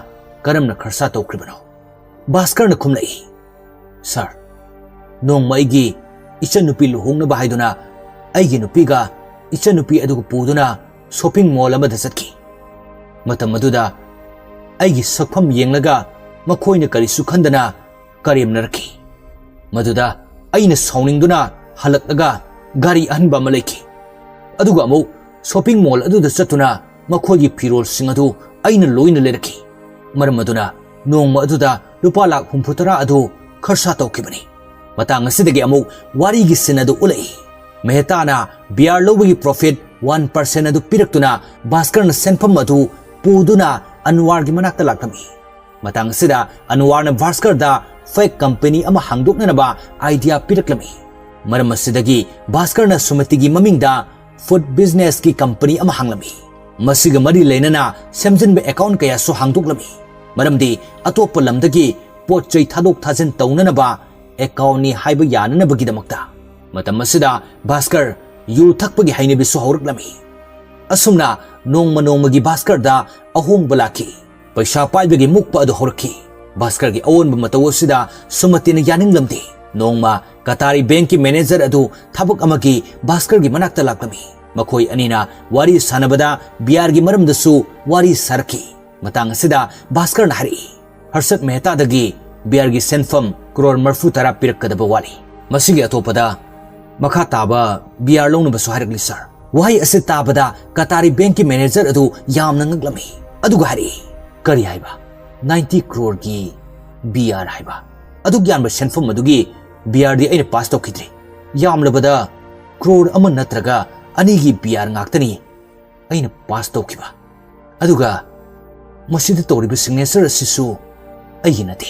ꯀꯔꯝꯅ ꯈꯔꯁꯥ ꯇꯧꯈ꯭ꯔꯤꯕꯅꯣ?" ꯚꯥꯁꯀꯔꯅ ꯈꯨꯝꯂꯛꯏ, "ꯁꯔ, ꯅꯣꯡꯃ ꯑꯩꯒꯤ ꯏꯆꯟꯅꯨꯄꯤ ꯂꯨꯍꯣꯡꯅꯕ ꯍꯥꯏꯗꯨꯅ ꯑꯩꯒꯤ ꯅꯨꯄꯤꯒ ꯏꯆꯟꯅꯨꯄꯤ ꯑꯗꯨꯒ ꯄꯨꯗꯨꯅ ꯁꯣꯄꯤꯡ ꯃꯣꯜ ꯑꯃꯗ ꯆꯠꯈꯤ꯫ ꯃꯇꯝ ꯑꯗꯨꯗ ꯑꯩꯒꯤ ꯁꯛꯐꯝ ꯌꯦꯡꯂꯒ ꯃꯈꯣꯏꯅ ꯀꯔꯤꯁꯨ ꯈꯟꯗꯅ ꯀꯔꯦꯝꯅꯔꯛꯈꯤ꯫ ꯃꯗꯨꯗ ꯑꯩꯅ ꯁꯥꯎꯅꯤꯡꯗꯨꯅ ꯍꯜꯂꯛꯂꯒ ꯒꯥꯔꯤ ꯑꯍꯟꯕ ꯑꯃ ꯂꯩꯈꯤ꯫ ꯑꯗꯨꯒ ꯑꯃꯨꯛ ꯁꯣꯄꯤꯡ ꯃꯣꯜ ꯑꯗꯨꯗ ꯆꯠꯇꯨꯅ ꯃꯈꯣꯏꯒꯤ ꯐꯤꯔꯣꯜꯁꯤꯡ ꯑꯗꯨ ꯑꯩꯅ ꯂꯣꯏꯅ ꯂꯩꯔꯛꯈꯤ꯫ ꯃꯔꯝ ꯑꯗꯨꯅ ꯅꯣꯡꯃ ꯑꯗꯨꯗ ꯂꯨꯄꯥ ꯂꯥꯈ ꯍꯨꯝꯐꯨ ꯇꯔꯥ ꯑꯗꯨ ꯈꯔꯁꯥ ꯇꯧꯈꯤꯕꯅꯤ꯫" ꯃꯇꯥꯡ ꯑꯁꯤꯗꯒꯤ ꯑꯃꯨꯛ ꯋꯥꯔꯤꯒꯤ ꯁꯤꯟ ꯑꯗꯨ ꯎꯠꯂꯛꯏ꯫ ꯃꯦꯍꯇꯥꯅ ꯕꯤꯌꯥꯔ ꯂꯧꯕꯒꯤ ꯄ꯭ꯔꯣꯐꯤꯠ ꯋꯥꯟ ꯄꯥꯔꯁꯦꯟ ꯑꯗꯨ ꯄꯤꯔꯛꯇꯨꯅ ꯚꯥꯁꯀꯔꯅ ꯁꯦꯟꯐꯝ ꯑꯗꯨ ꯄꯨꯗꯨꯅ ꯑꯟꯋꯥꯔꯒꯤ ꯃꯅꯥꯛꯇ ꯂꯥꯛꯂꯝꯃꯤ꯫ ꯃꯇꯥꯡ ꯑꯁꯤꯗ ꯑꯟꯋꯥꯔꯅ ꯚꯥꯁꯀꯔꯗ ꯐꯦꯛ ꯀꯝꯄꯦꯅꯤ ꯑꯃ ꯍꯥꯡꯗꯣꯛꯅꯅꯕ ꯑꯥꯏꯗꯤꯌꯥ ꯄꯤꯔꯛꯂꯝꯃꯤ꯫ ꯃꯔꯝ ꯑꯁꯤꯗꯒꯤ ꯚꯥꯁꯀꯔꯅ ꯁꯨꯃꯇꯤꯒꯤ ꯃꯃꯤꯡꯗ ꯐꯨꯗ ꯕꯤꯖꯤꯅꯦꯁꯀꯤ ꯀꯝꯄꯅꯤ ꯑꯃ ꯍꯥꯡꯂꯝꯃꯤ꯫ ꯃꯁꯤꯒ ꯃꯔꯤ ꯂꯩꯅꯅ ꯁꯦꯝꯖꯤꯟꯕ ꯑꯦꯀꯥꯎꯟ ꯀꯌꯥꯁꯨ ꯍꯥꯡꯗꯣꯛꯂꯝꯃꯤ꯫ ꯃꯔꯝꯗꯤ ꯑꯇꯣꯞꯄ ꯂꯝꯗꯒꯤ ꯄꯣꯠ ꯆꯩ ꯊꯥꯗꯣꯛ ꯊꯥꯖꯤꯟ ꯇꯧꯅꯅꯕ ꯑꯦꯀꯥꯎꯟꯅꯤ ꯍꯥꯏꯕ ꯌꯥꯅꯅꯕꯒꯤꯗꯃꯛꯇ꯫ ꯃꯇꯝ ꯑꯁꯤꯗ ꯚꯥꯁꯀꯔ ꯌꯨ ꯊꯛꯄꯒꯤ ꯍꯩꯅꯕꯤꯁꯨ ꯍꯧꯔꯛꯂꯝꯃꯤ꯫ ꯑꯁꯨꯝꯅ ꯅꯣꯡꯃ ꯅꯣꯡꯃꯒꯤ ꯚꯥꯁꯀꯔꯗ ꯑꯍꯣꯡꯕ ꯂꯥꯛꯈꯤ꯫ ꯄꯩꯁꯥ ꯄꯥꯏꯕꯒꯤ ꯃꯨꯛꯄ ꯑꯗꯨ ꯍꯧꯔꯛꯈꯤ꯫ ꯚꯥꯁꯀꯔꯒꯤ ꯑꯑꯣꯟꯕ ꯃꯇꯧ ꯑꯁꯤꯗ ꯁꯨꯃꯇꯤꯅ ꯌꯥꯅꯤꯡꯂꯝꯗꯦ꯫ ꯅꯣꯡꯃ ꯀꯇꯥꯔꯤ ꯕꯦꯡꯛꯀꯤ ꯃꯦꯅꯦꯖꯔ ꯑꯗꯨ ꯊꯕꯛ ꯑꯃꯒꯤ ꯚꯥꯁꯀꯔꯒꯤ ꯃꯅꯥꯛꯇ ꯂꯥꯛꯂꯝꯃꯤ꯫ ꯃꯈꯣꯏ ꯑꯅꯤꯅ ꯋꯥꯔꯤ ꯁꯥꯟꯅꯕꯗ ꯕꯤꯌꯥꯔꯒꯤ ꯃꯔꯝꯗꯁꯨ ꯋꯥꯔꯤ ꯁꯥꯔꯛꯈꯤ꯫ ꯃꯇꯥꯡ ꯑꯁꯤꯗ ꯚꯥꯁꯀꯔꯅ ꯍꯥꯏꯔꯛꯏ, "ꯍꯔꯁꯠ ꯃꯦꯍꯇꯥꯗꯒꯤ ꯕꯤꯌꯥꯔꯒꯤ ꯁꯦꯟꯐꯝ ꯀ꯭ꯔꯣꯔ ꯃꯔꯐꯨ ꯇꯔꯥ ꯄꯤꯔꯛꯀꯗꯕ ꯋꯥꯠꯂꯤ꯫ ꯃꯁꯤꯒꯤ ꯑꯇꯣꯞꯄꯗ ꯃꯈꯥ ꯇꯥꯕ ꯕꯤꯌꯥꯔ ꯂꯧꯅꯕꯁꯨ ꯍꯥꯏꯔꯛꯂꯤ, ꯁꯥꯔ"꯫ ꯋꯥꯍꯩ ꯑꯁꯤ ꯇꯥꯕꯗ ꯀꯇꯥꯔꯤ ꯕꯦꯡꯛꯀꯤ ꯃꯦꯅꯦꯖꯔ ꯑꯗꯨ ꯌꯥꯝꯅ ꯉꯛꯂꯝꯃꯤ꯫ ꯑꯗꯨꯒ ꯍꯥꯏꯔꯛꯏ, "ꯀꯔꯤ ꯍꯥꯏꯕ? ꯅꯥꯏꯟꯇꯤ ꯀ꯭ꯔꯣꯔꯒꯤ ꯕꯤꯌꯥꯔ ꯍꯥꯏꯕ? ꯑꯗꯨꯛ ꯌꯥꯝꯕ ꯁꯦꯟꯐꯝ ꯑꯗꯨꯒꯤ ꯕꯤꯌꯥꯔꯗꯤ ꯑꯩꯅ ꯄꯥꯁ ꯇꯧꯈꯤꯗ꯭ꯔꯤ꯫ ꯌꯥꯝꯂꯕꯗ ꯀ꯭ꯔꯣꯔ ꯑꯃ ꯅꯠꯇ꯭ꯔꯒ ꯑꯅꯤꯒꯤ ꯕꯤꯌꯥꯔ ꯉꯥꯛꯇꯅꯤ ꯑꯩꯅ ꯄꯥꯁ ꯇꯧꯈꯤꯕ꯫ ꯑꯗꯨꯒ ꯃꯁꯤꯗ ꯇꯧꯔꯤꯕ ꯁꯤꯒꯅꯦꯆꯔ ꯑꯁꯤꯁꯨ ꯑꯩꯒꯤ ꯅꯠꯇꯦ꯫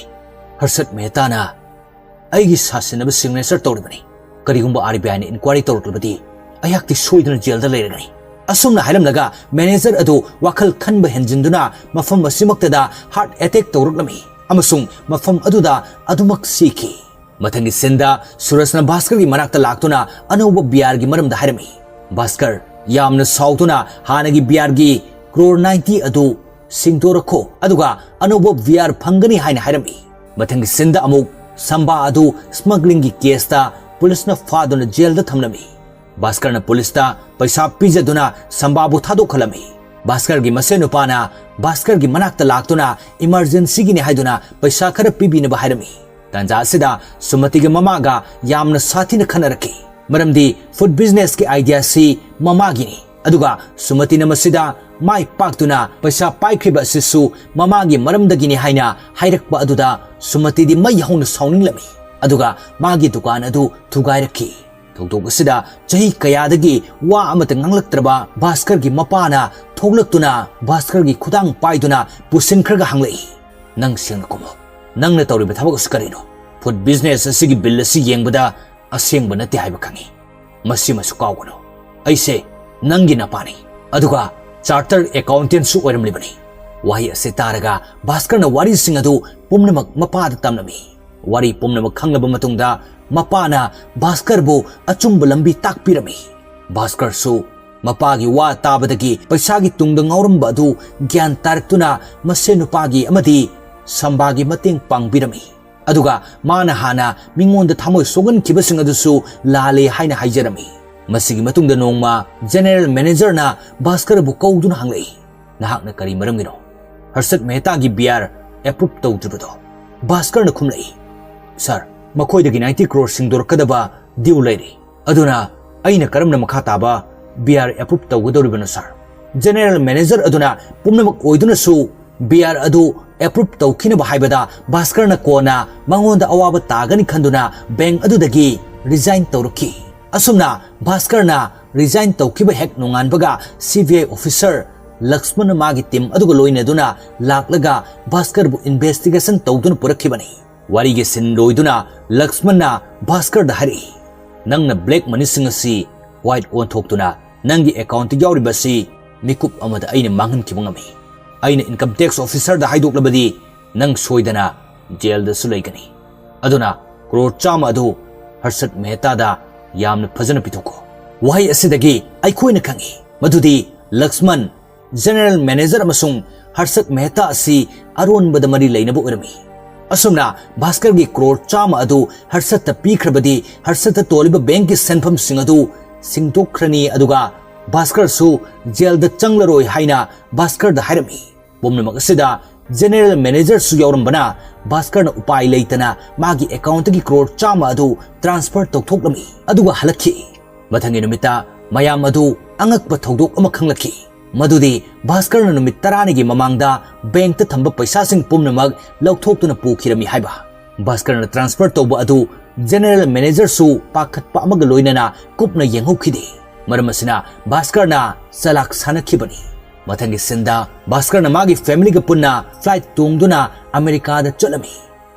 ꯍꯔꯁꯠ ꯃꯦꯍꯇꯥꯅ ꯑꯩꯒꯤ ꯁꯥꯁꯤꯟꯅꯕ ꯁꯤꯒꯅꯦꯆꯔ ꯇꯧꯔꯤꯕꯅꯤ꯫ ꯀꯔꯤꯒꯨꯝꯕ ꯑꯥꯔ ꯕꯤ ꯑꯥꯏꯅ ꯏꯟꯀ꯭ꯋꯥꯏꯔꯤ ꯇꯧꯔꯛꯂꯕꯗꯤ ꯑꯩꯍꯥꯛꯇꯤ ꯁꯣꯏꯗꯅ ꯖꯦꯜꯗ ꯂꯩꯔꯒꯅꯤ"꯫ ꯑꯁꯨꯝꯅ ꯍꯥꯏꯔꯝꯂꯒ ꯃꯦꯅꯦꯖꯔ ꯑꯗꯨ ꯋꯥꯈꯜ ꯈꯟꯕ ꯍꯦꯟꯖꯤꯟꯗꯨꯅ ꯃꯐꯝ ꯑꯁꯤꯃꯛꯇꯗ ꯍꯥꯔꯠ ꯑꯦꯇꯦꯛ ꯇꯧꯔꯛꯂꯝꯃꯤ ꯑꯃꯁꯨꯡ ꯃꯐꯝ ꯑꯗꯨꯗ ꯑꯗꯨꯃꯛ ꯁꯤꯈꯤ꯫ ꯃꯊꯪꯒꯤ ꯁꯤꯟꯗ ꯁꯨꯔꯖꯅ ꯚꯥꯁꯀꯔꯒꯤ ꯃꯅꯥꯛꯇ ꯂꯥꯛꯇꯨꯅ ꯑꯅꯧꯕ ꯕꯤꯌꯥꯔꯒꯤ ꯃꯔꯝꯗ ꯍꯥꯏꯔꯝꯃꯤ꯫ ꯚꯥꯁꯀꯔ ꯌꯥꯝꯅ ꯁꯥꯎꯗꯨꯅ ꯍꯥꯟꯅꯒꯤ ꯕꯤꯌꯥꯔꯒꯤ ꯀ꯭ꯔꯣꯔ ꯅꯥꯏꯟꯇꯤ ꯑꯗꯨ ꯁꯤꯡꯗꯣꯔꯛꯈꯣ, ꯑꯗꯨꯒ ꯑꯅꯧꯕ ꯕꯤꯌꯥꯔ ꯐꯪꯒꯅꯤ ꯍꯥꯏꯅ ꯍꯥꯏꯔꯝꯃꯤ꯫ ꯃꯊꯪꯒꯤ ꯁꯤꯟꯗ ꯑꯃꯨꯛ ꯁꯝꯕꯥ ꯑꯗꯨ ꯁ꯭ꯃꯒ꯭ꯂꯤꯡꯒꯤ ꯀꯦꯁꯇ ꯄꯨꯂꯤꯁꯅ ꯐꯥꯗꯨꯅ ꯖꯦꯜꯗ ꯊꯝꯂꯝꯃꯤ꯫ ꯚꯥꯁꯀꯔꯅ ꯄꯨꯂꯤꯁꯇ ꯄꯩꯁꯥ ꯄꯤꯖꯗꯨꯅ ꯁꯝꯕꯥꯕꯨ ꯊꯥꯗꯣꯛꯍꯜꯂꯝꯃꯤ꯫ ꯚꯥꯁꯀꯔꯒꯤ ꯃꯁꯦꯟ ꯅꯨꯄꯥꯅ ꯚꯥꯁꯀꯔꯒꯤ ꯃꯅꯥꯛꯇ ꯂꯥꯛꯇꯨꯅ ꯏꯃꯔꯖꯦꯟꯁꯤꯒꯤꯅꯤ ꯍꯥꯏꯗꯨꯅ ꯄꯩꯁꯥ ꯈꯔ ꯄꯤꯕꯤꯅꯕ ꯍꯥꯏꯔꯝꯃꯤ꯫ ꯇꯥꯟꯖꯥ ꯑꯁꯤꯗ ꯁꯨꯃꯇꯤꯒ ꯃꯃꯥꯒ ꯌꯥꯝꯅ ꯁꯥꯊꯤꯅ ꯈꯟꯅꯔꯛꯈꯤ, ꯃꯔꯝꯗꯤ ꯐꯨꯗ ꯕꯤꯖꯤꯅꯦꯁꯀꯤ ꯑꯥꯏꯗꯤꯌꯥꯁꯤ ꯃꯃꯥꯒꯤꯅꯤ꯫ ꯑꯗꯨꯒ ꯁꯨꯃꯇꯤꯅ ꯃꯁꯤꯗ ꯃꯥꯏ ꯄꯥꯛꯇꯨꯅ ꯄꯩꯁꯥ ꯄꯥꯏꯈ꯭ꯔꯤꯕ ꯑꯁꯤꯁꯨ ꯃꯃꯥꯒꯤ ꯃꯔꯝꯗꯒꯤꯅꯤ ꯍꯥꯏꯅ ꯍꯥꯏꯔꯛꯄ ꯑꯗꯨꯗ ꯁꯨꯃꯇꯤꯗꯤ ꯃꯩ ꯍꯧꯅ ꯁꯥꯎꯅꯤꯡꯂꯝꯃꯤ꯫ ꯑꯗꯨꯒ ꯃꯥꯒꯤ ꯗꯨꯀꯥꯟ ꯑꯗꯨ ꯊꯨꯒꯥꯏꯔꯛꯈꯤ꯫ ꯊꯧꯗꯣꯛ ꯑꯁꯤꯗ ꯆꯍꯤ ꯀꯌꯥꯗꯒꯤ ꯋꯥ ꯑꯃꯠꯇ ꯉꯥꯡꯂꯛꯇ꯭ꯔꯕ ꯚꯥꯁꯀꯔꯒꯤ ꯃꯄꯥꯅ ꯊꯣꯛꯂꯛꯇꯨꯅ ꯚꯥꯁꯀꯔꯒꯤ ꯈꯨꯗꯥꯡ ꯄꯥꯏꯗꯨꯅ ꯄꯨꯁꯤꯟꯈ꯭ꯔꯒ ꯍꯪꯂꯛꯏ, "ꯅꯪ ꯁꯦꯡꯅ ꯈꯨꯝꯃꯨ꯫ ꯅꯪꯅ ꯇꯧꯔꯤꯕ ꯊꯕꯛ ꯑꯁꯤ ꯀꯔꯤꯅꯣ? ꯐꯨꯗ ꯕꯤꯖꯤꯅꯦꯁ ꯑꯁꯤꯒꯤ ꯕꯤꯜ ꯑꯁꯤ ꯌꯦꯡꯕꯗ ꯑꯁꯦꯡꯕ ꯅꯠꯇꯦ ꯍꯥꯏꯕ ꯈꯪꯉꯤ꯫ ꯃꯁꯤꯃꯁꯨ ꯀꯥꯎꯒꯅꯨ꯫ ꯑꯩꯁꯦ ꯅꯪꯒꯤ ꯅꯄꯥꯅꯤ꯫ ꯑꯗꯨꯒ ꯆꯥꯔꯇꯔ ꯑꯦꯀꯥꯎꯟꯇꯦꯟꯁꯨ ꯑꯣꯏꯔꯝꯂꯤꯕꯅꯤ"꯫ ꯋꯥꯍꯩ ꯑꯁꯤ ꯇꯥꯔꯒ ꯚꯥꯁꯀꯔꯅ ꯋꯥꯔꯤꯁꯤꯡ ꯑꯗꯨ ꯄꯨꯝꯅꯃꯛ ꯃꯄꯥꯗ ꯇꯝꯂꯝꯃꯤ꯫ ꯋꯥꯔꯤ ꯄꯨꯝꯅꯃꯛ ꯈꯪꯂꯕ ꯃꯇꯨꯡꯗ ꯃꯄꯥꯅ ꯚꯥꯁꯀꯔꯕꯨ ꯑꯆꯨꯝꯕ ꯂꯝꯕꯤ ꯇꯥꯛꯄꯤꯔꯝꯃꯤ꯫ ꯚꯥꯁꯀꯔꯁꯨ ꯃꯄꯥꯒꯤ ꯋꯥ ꯇꯥꯕꯗꯒꯤ ꯄꯩꯁꯥꯒꯤ ꯇꯨꯡꯗ ꯉꯥꯎꯔꯝꯕ ꯑꯗꯨ ꯒ꯭ꯌꯥꯟ ꯇꯥꯔꯛꯇꯨꯅ ꯃꯁꯦꯟ ꯅꯨꯄꯥꯒꯤ ꯑꯃꯗꯤ ꯁꯝꯕꯥꯒꯤ ꯃꯇꯦꯡ ꯄꯥꯡꯕꯤꯔꯝꯃꯤ꯫ ꯑꯗꯨꯒ ꯃꯥꯅ ꯍꯥꯟꯅ ꯃꯤꯉꯣꯟꯗ ꯊꯃꯣꯏ ꯁꯣꯛꯍꯟꯈꯤꯕꯁꯤꯡ ꯑꯗꯨꯁꯨ ꯂꯥꯜꯂꯦ ꯍꯥꯏꯅ ꯍꯥꯏꯖꯔꯝꯃꯤ꯫ ꯃꯁꯤꯒꯤ ꯃꯇꯨꯡꯗ ꯅꯣꯡꯃ ꯖꯦꯅꯦꯔꯦꯜ ꯃꯦꯅꯦꯖꯔꯅ ꯚꯥꯁꯀꯔꯕꯨ ꯀꯧꯗꯨꯅ ꯍꯪꯂꯛꯏ, "ꯅꯍꯥꯛꯅ ꯀꯔꯤ ꯃꯔꯝꯒꯤꯅꯣ ꯍꯔꯁꯠ ꯃꯦꯍꯇꯥꯒꯤ ꯕꯤꯌꯥꯔ ꯑꯦꯄ꯭ꯔꯨꯞ ꯇꯧꯗ꯭ꯔꯤꯕꯗꯣ?" ꯚꯥꯁꯀꯔꯅ ꯈꯨꯝꯂꯛꯏ, "ꯁꯥꯔ, ꯃꯈꯣꯏꯗꯒꯤ ꯅꯥꯏꯟꯇꯤ ꯀ꯭ꯔꯣꯔ ꯁꯤꯡꯗꯣꯔꯛꯀꯗꯕ ꯗ꯭ꯌꯨ ꯂꯩꯔꯤ꯫ ꯑꯗꯨꯅ ꯑꯩꯅ ꯀꯔꯝꯅ ꯃꯈꯥ ꯇꯥꯕ ꯕꯤꯌꯥꯔ ꯑꯦꯄ꯭ꯔꯨꯞ ꯇꯧꯒꯗꯧꯔꯤꯕꯅꯣ, ꯁꯥꯔ?" ꯖꯦꯅꯦꯔꯦꯜ ꯃꯦꯅꯦꯖꯔ ꯑꯗꯨꯅ ꯄꯨꯝꯅꯃꯛ ꯑꯣꯏꯗꯨꯅꯁꯨ ꯕꯤꯌꯥꯔ ꯑꯗꯨ ꯑꯦꯄ꯭ꯔꯨꯞ ꯇꯧꯈꯤꯅꯕ ꯍꯥꯏꯕꯗ ꯚꯥꯁꯀꯔꯅ ꯀꯣꯟꯅ ꯃꯉꯣꯟꯗ ꯑꯋꯥꯕ ꯇꯥꯒꯅꯤ ꯈꯟꯗꯨꯅ ꯕꯦꯡꯛ ꯑꯗꯨꯗꯒꯤ ꯔꯤꯖꯥꯏꯟ ꯇꯧꯔꯛꯈꯤ꯫ ꯑꯁꯨꯝꯅ ꯚꯥꯁꯀꯔꯅ ꯔꯤꯖꯥꯏꯟ ꯇꯧꯈꯤꯕ ꯍꯦꯛ ꯅꯣꯡꯉꯥꯟꯕꯒ ꯁꯤ ꯕꯤ ꯑꯥꯏ ꯑꯣꯐꯤꯁꯔ ꯂꯛꯁꯃꯟꯅ ꯃꯥꯒꯤ ꯇꯤꯝ ꯑꯗꯨꯒ ꯂꯣꯏꯅꯗꯨꯅ ꯂꯥꯛꯂꯒ ꯚꯥꯁꯀꯔꯕꯨ ꯏꯟꯚꯦꯁꯇꯤꯒꯦꯁꯟ ꯇꯧꯗꯨꯅ ꯄꯨꯔꯛꯈꯤꯕꯅꯤ꯫ ꯋꯥꯔꯤꯒꯤ ꯁꯤꯟ ꯂꯣꯏꯗꯨꯅ ꯂꯛꯁꯃꯟꯅ ꯚꯥꯁꯀꯔꯗ ꯍꯥꯏꯔꯛꯏ, "ꯅꯪꯅ ꯕ꯭ꯂꯦꯛ ꯃꯅꯤꯁꯤꯡ ꯑꯁꯤ ꯋꯥꯏꯠ ꯑꯣꯟꯊꯣꯛꯇꯨꯅ ꯅꯪꯒꯤ ꯑꯦꯀꯥꯎꯟꯠꯇ ꯌꯥꯎꯔꯤꯕ ꯑꯁꯤ ꯃꯤꯀꯨꯞ ꯑꯃꯗ ꯑꯩꯅ ꯃꯥꯡꯍꯟꯈꯤꯕ ꯉꯝꯃꯤ꯫ ꯑꯩꯅ ꯏꯟꯀꯝ ꯇꯦꯛꯁ ꯑꯣꯐꯤꯁꯔꯗ ꯍꯥꯏꯗꯣꯛꯂꯕꯗꯤ ꯅꯪ ꯁꯣꯏꯗꯅ ꯖꯦꯜꯗꯁꯨ ꯂꯩꯒꯅꯤ꯫ ꯑꯗꯨꯅ ꯀ꯭ꯔꯣꯔ ꯆꯥꯝꯃ ꯑꯗꯨ ꯍꯔꯁꯠ ꯃꯦꯍꯇꯥꯗ ꯌꯥꯝꯅ ꯐꯖꯅ ꯄꯤꯊꯣꯛꯈꯣ꯫" ꯋꯥꯍꯩ ꯑꯁꯤꯗꯒꯤ ꯑꯩꯈꯣꯏꯅ ꯈꯪꯏ ꯃꯗꯨꯗꯤ ꯂꯛꯁꯃꯟ, ꯖꯦꯅꯦꯔꯦꯜ ꯃꯦꯅꯦꯖꯔ ꯑꯃꯁꯨꯡ ꯍꯔꯁꯠ ꯃꯦꯍꯇꯥ ꯑꯁꯤ ꯑꯔꯣꯟꯕꯗ ꯃꯔꯤ ꯂꯩꯅꯕ ꯑꯣꯏꯔꯝꯃꯤ꯫ ꯑꯁꯨꯝꯅ ꯚꯥꯁꯀꯔꯒꯤ ꯀ꯭ꯔꯣꯔ ꯆꯥꯝꯃ ꯑꯗꯨ ꯍꯔꯁꯠꯇ ꯄꯤꯈ꯭ꯔꯕꯗꯤ ꯍꯔꯁꯠꯇ ꯇꯣꯜꯂꯤꯕ ꯕꯦꯡꯛꯀꯤ ꯁꯦꯟꯐꯝꯁꯤꯡ ꯑꯗꯨ ꯁꯤꯡꯗꯣꯛꯈ꯭ꯔꯅꯤ, ꯑꯗꯨꯒ ꯚꯥꯁꯀꯔꯁꯨ ꯖꯦꯜꯗ ꯆꯪꯂꯔꯣꯏ ꯍꯥꯏꯅ ꯚꯥꯁꯀꯔꯗ ꯍꯥꯏꯔꯝꯃꯤ꯫ ꯄꯨꯝꯅꯃꯛ ꯑꯁꯤꯗ ꯖꯦꯅꯦꯔꯦꯜ ꯃꯦꯅꯦꯖꯔꯁꯨ ꯌꯥꯎꯔꯝꯕꯅ ꯚꯥꯁꯀꯔꯅ ꯎꯄꯥꯏ ꯂꯩꯇꯅ ꯃꯥꯒꯤ ꯑꯦꯀꯥꯎꯟꯠꯇꯒꯤ ꯀ꯭ꯔꯣꯔ ꯆꯥꯝꯃ ꯑꯗꯨ ꯇ꯭ꯔꯥꯟꯁꯐꯔ ꯇꯧꯊꯣꯛꯂꯝꯃꯤ, ꯑꯗꯨꯒ ꯍꯜꯂꯛꯈꯤ꯫ ꯃꯊꯪꯒꯤ ꯅꯨꯃꯤꯠꯇ ꯃꯌꯥꯝ ꯑꯗꯨ ꯑꯉꯛꯄ ꯊꯧꯗꯣꯛ ꯑꯃ ꯈꯪꯂꯛꯈꯤ, ꯃꯗꯨꯗꯤ ꯚꯥꯁꯀꯔꯅ ꯅꯨꯃꯤꯠ ꯇꯔꯥꯅꯤꯒꯤ ꯃꯃꯥꯡꯗ ꯕꯦꯡꯛꯇ ꯊꯝꯕ ꯄꯩꯁꯥꯁꯤꯡ ꯄꯨꯝꯅꯃꯛ ꯂꯧꯊꯣꯛꯇꯨꯅ ꯄꯨꯈꯤꯔꯝꯃꯤ ꯍꯥꯏꯕ꯫ ꯚꯥꯁꯀꯔꯅ ꯇ꯭ꯔꯥꯟꯁꯐꯔ ꯇꯧꯕ ꯑꯗꯨ ꯖꯦꯅꯦꯔꯦꯜ ꯃꯦꯅꯦꯖꯔꯁꯨ ꯄꯥꯈꯠꯄ ꯑꯃꯒ ꯂꯣꯏꯅꯅ ꯀꯨꯞꯅ ꯌꯦꯡꯍꯧꯈꯤꯗꯦ꯫ ꯃꯔꯝ ꯑꯁꯤꯅ ꯚꯥꯁꯀꯔꯅ ꯆꯂꯥꯛ ꯁꯥꯟꯅꯈꯤꯕꯅꯤ꯫ ꯃꯊꯪꯒꯤ ꯁꯤꯟꯗ ꯚꯥꯁꯀꯔꯅ ꯃꯥꯒꯤ ꯐꯦꯃꯤꯂꯤꯒ ꯄꯨꯟꯅ ꯐ꯭ꯂꯥꯏꯠ ꯇꯣꯡꯗꯨꯅ ꯑꯃꯦꯔꯤꯀꯥꯗ ꯆꯠꯂꯝꯃꯤ꯫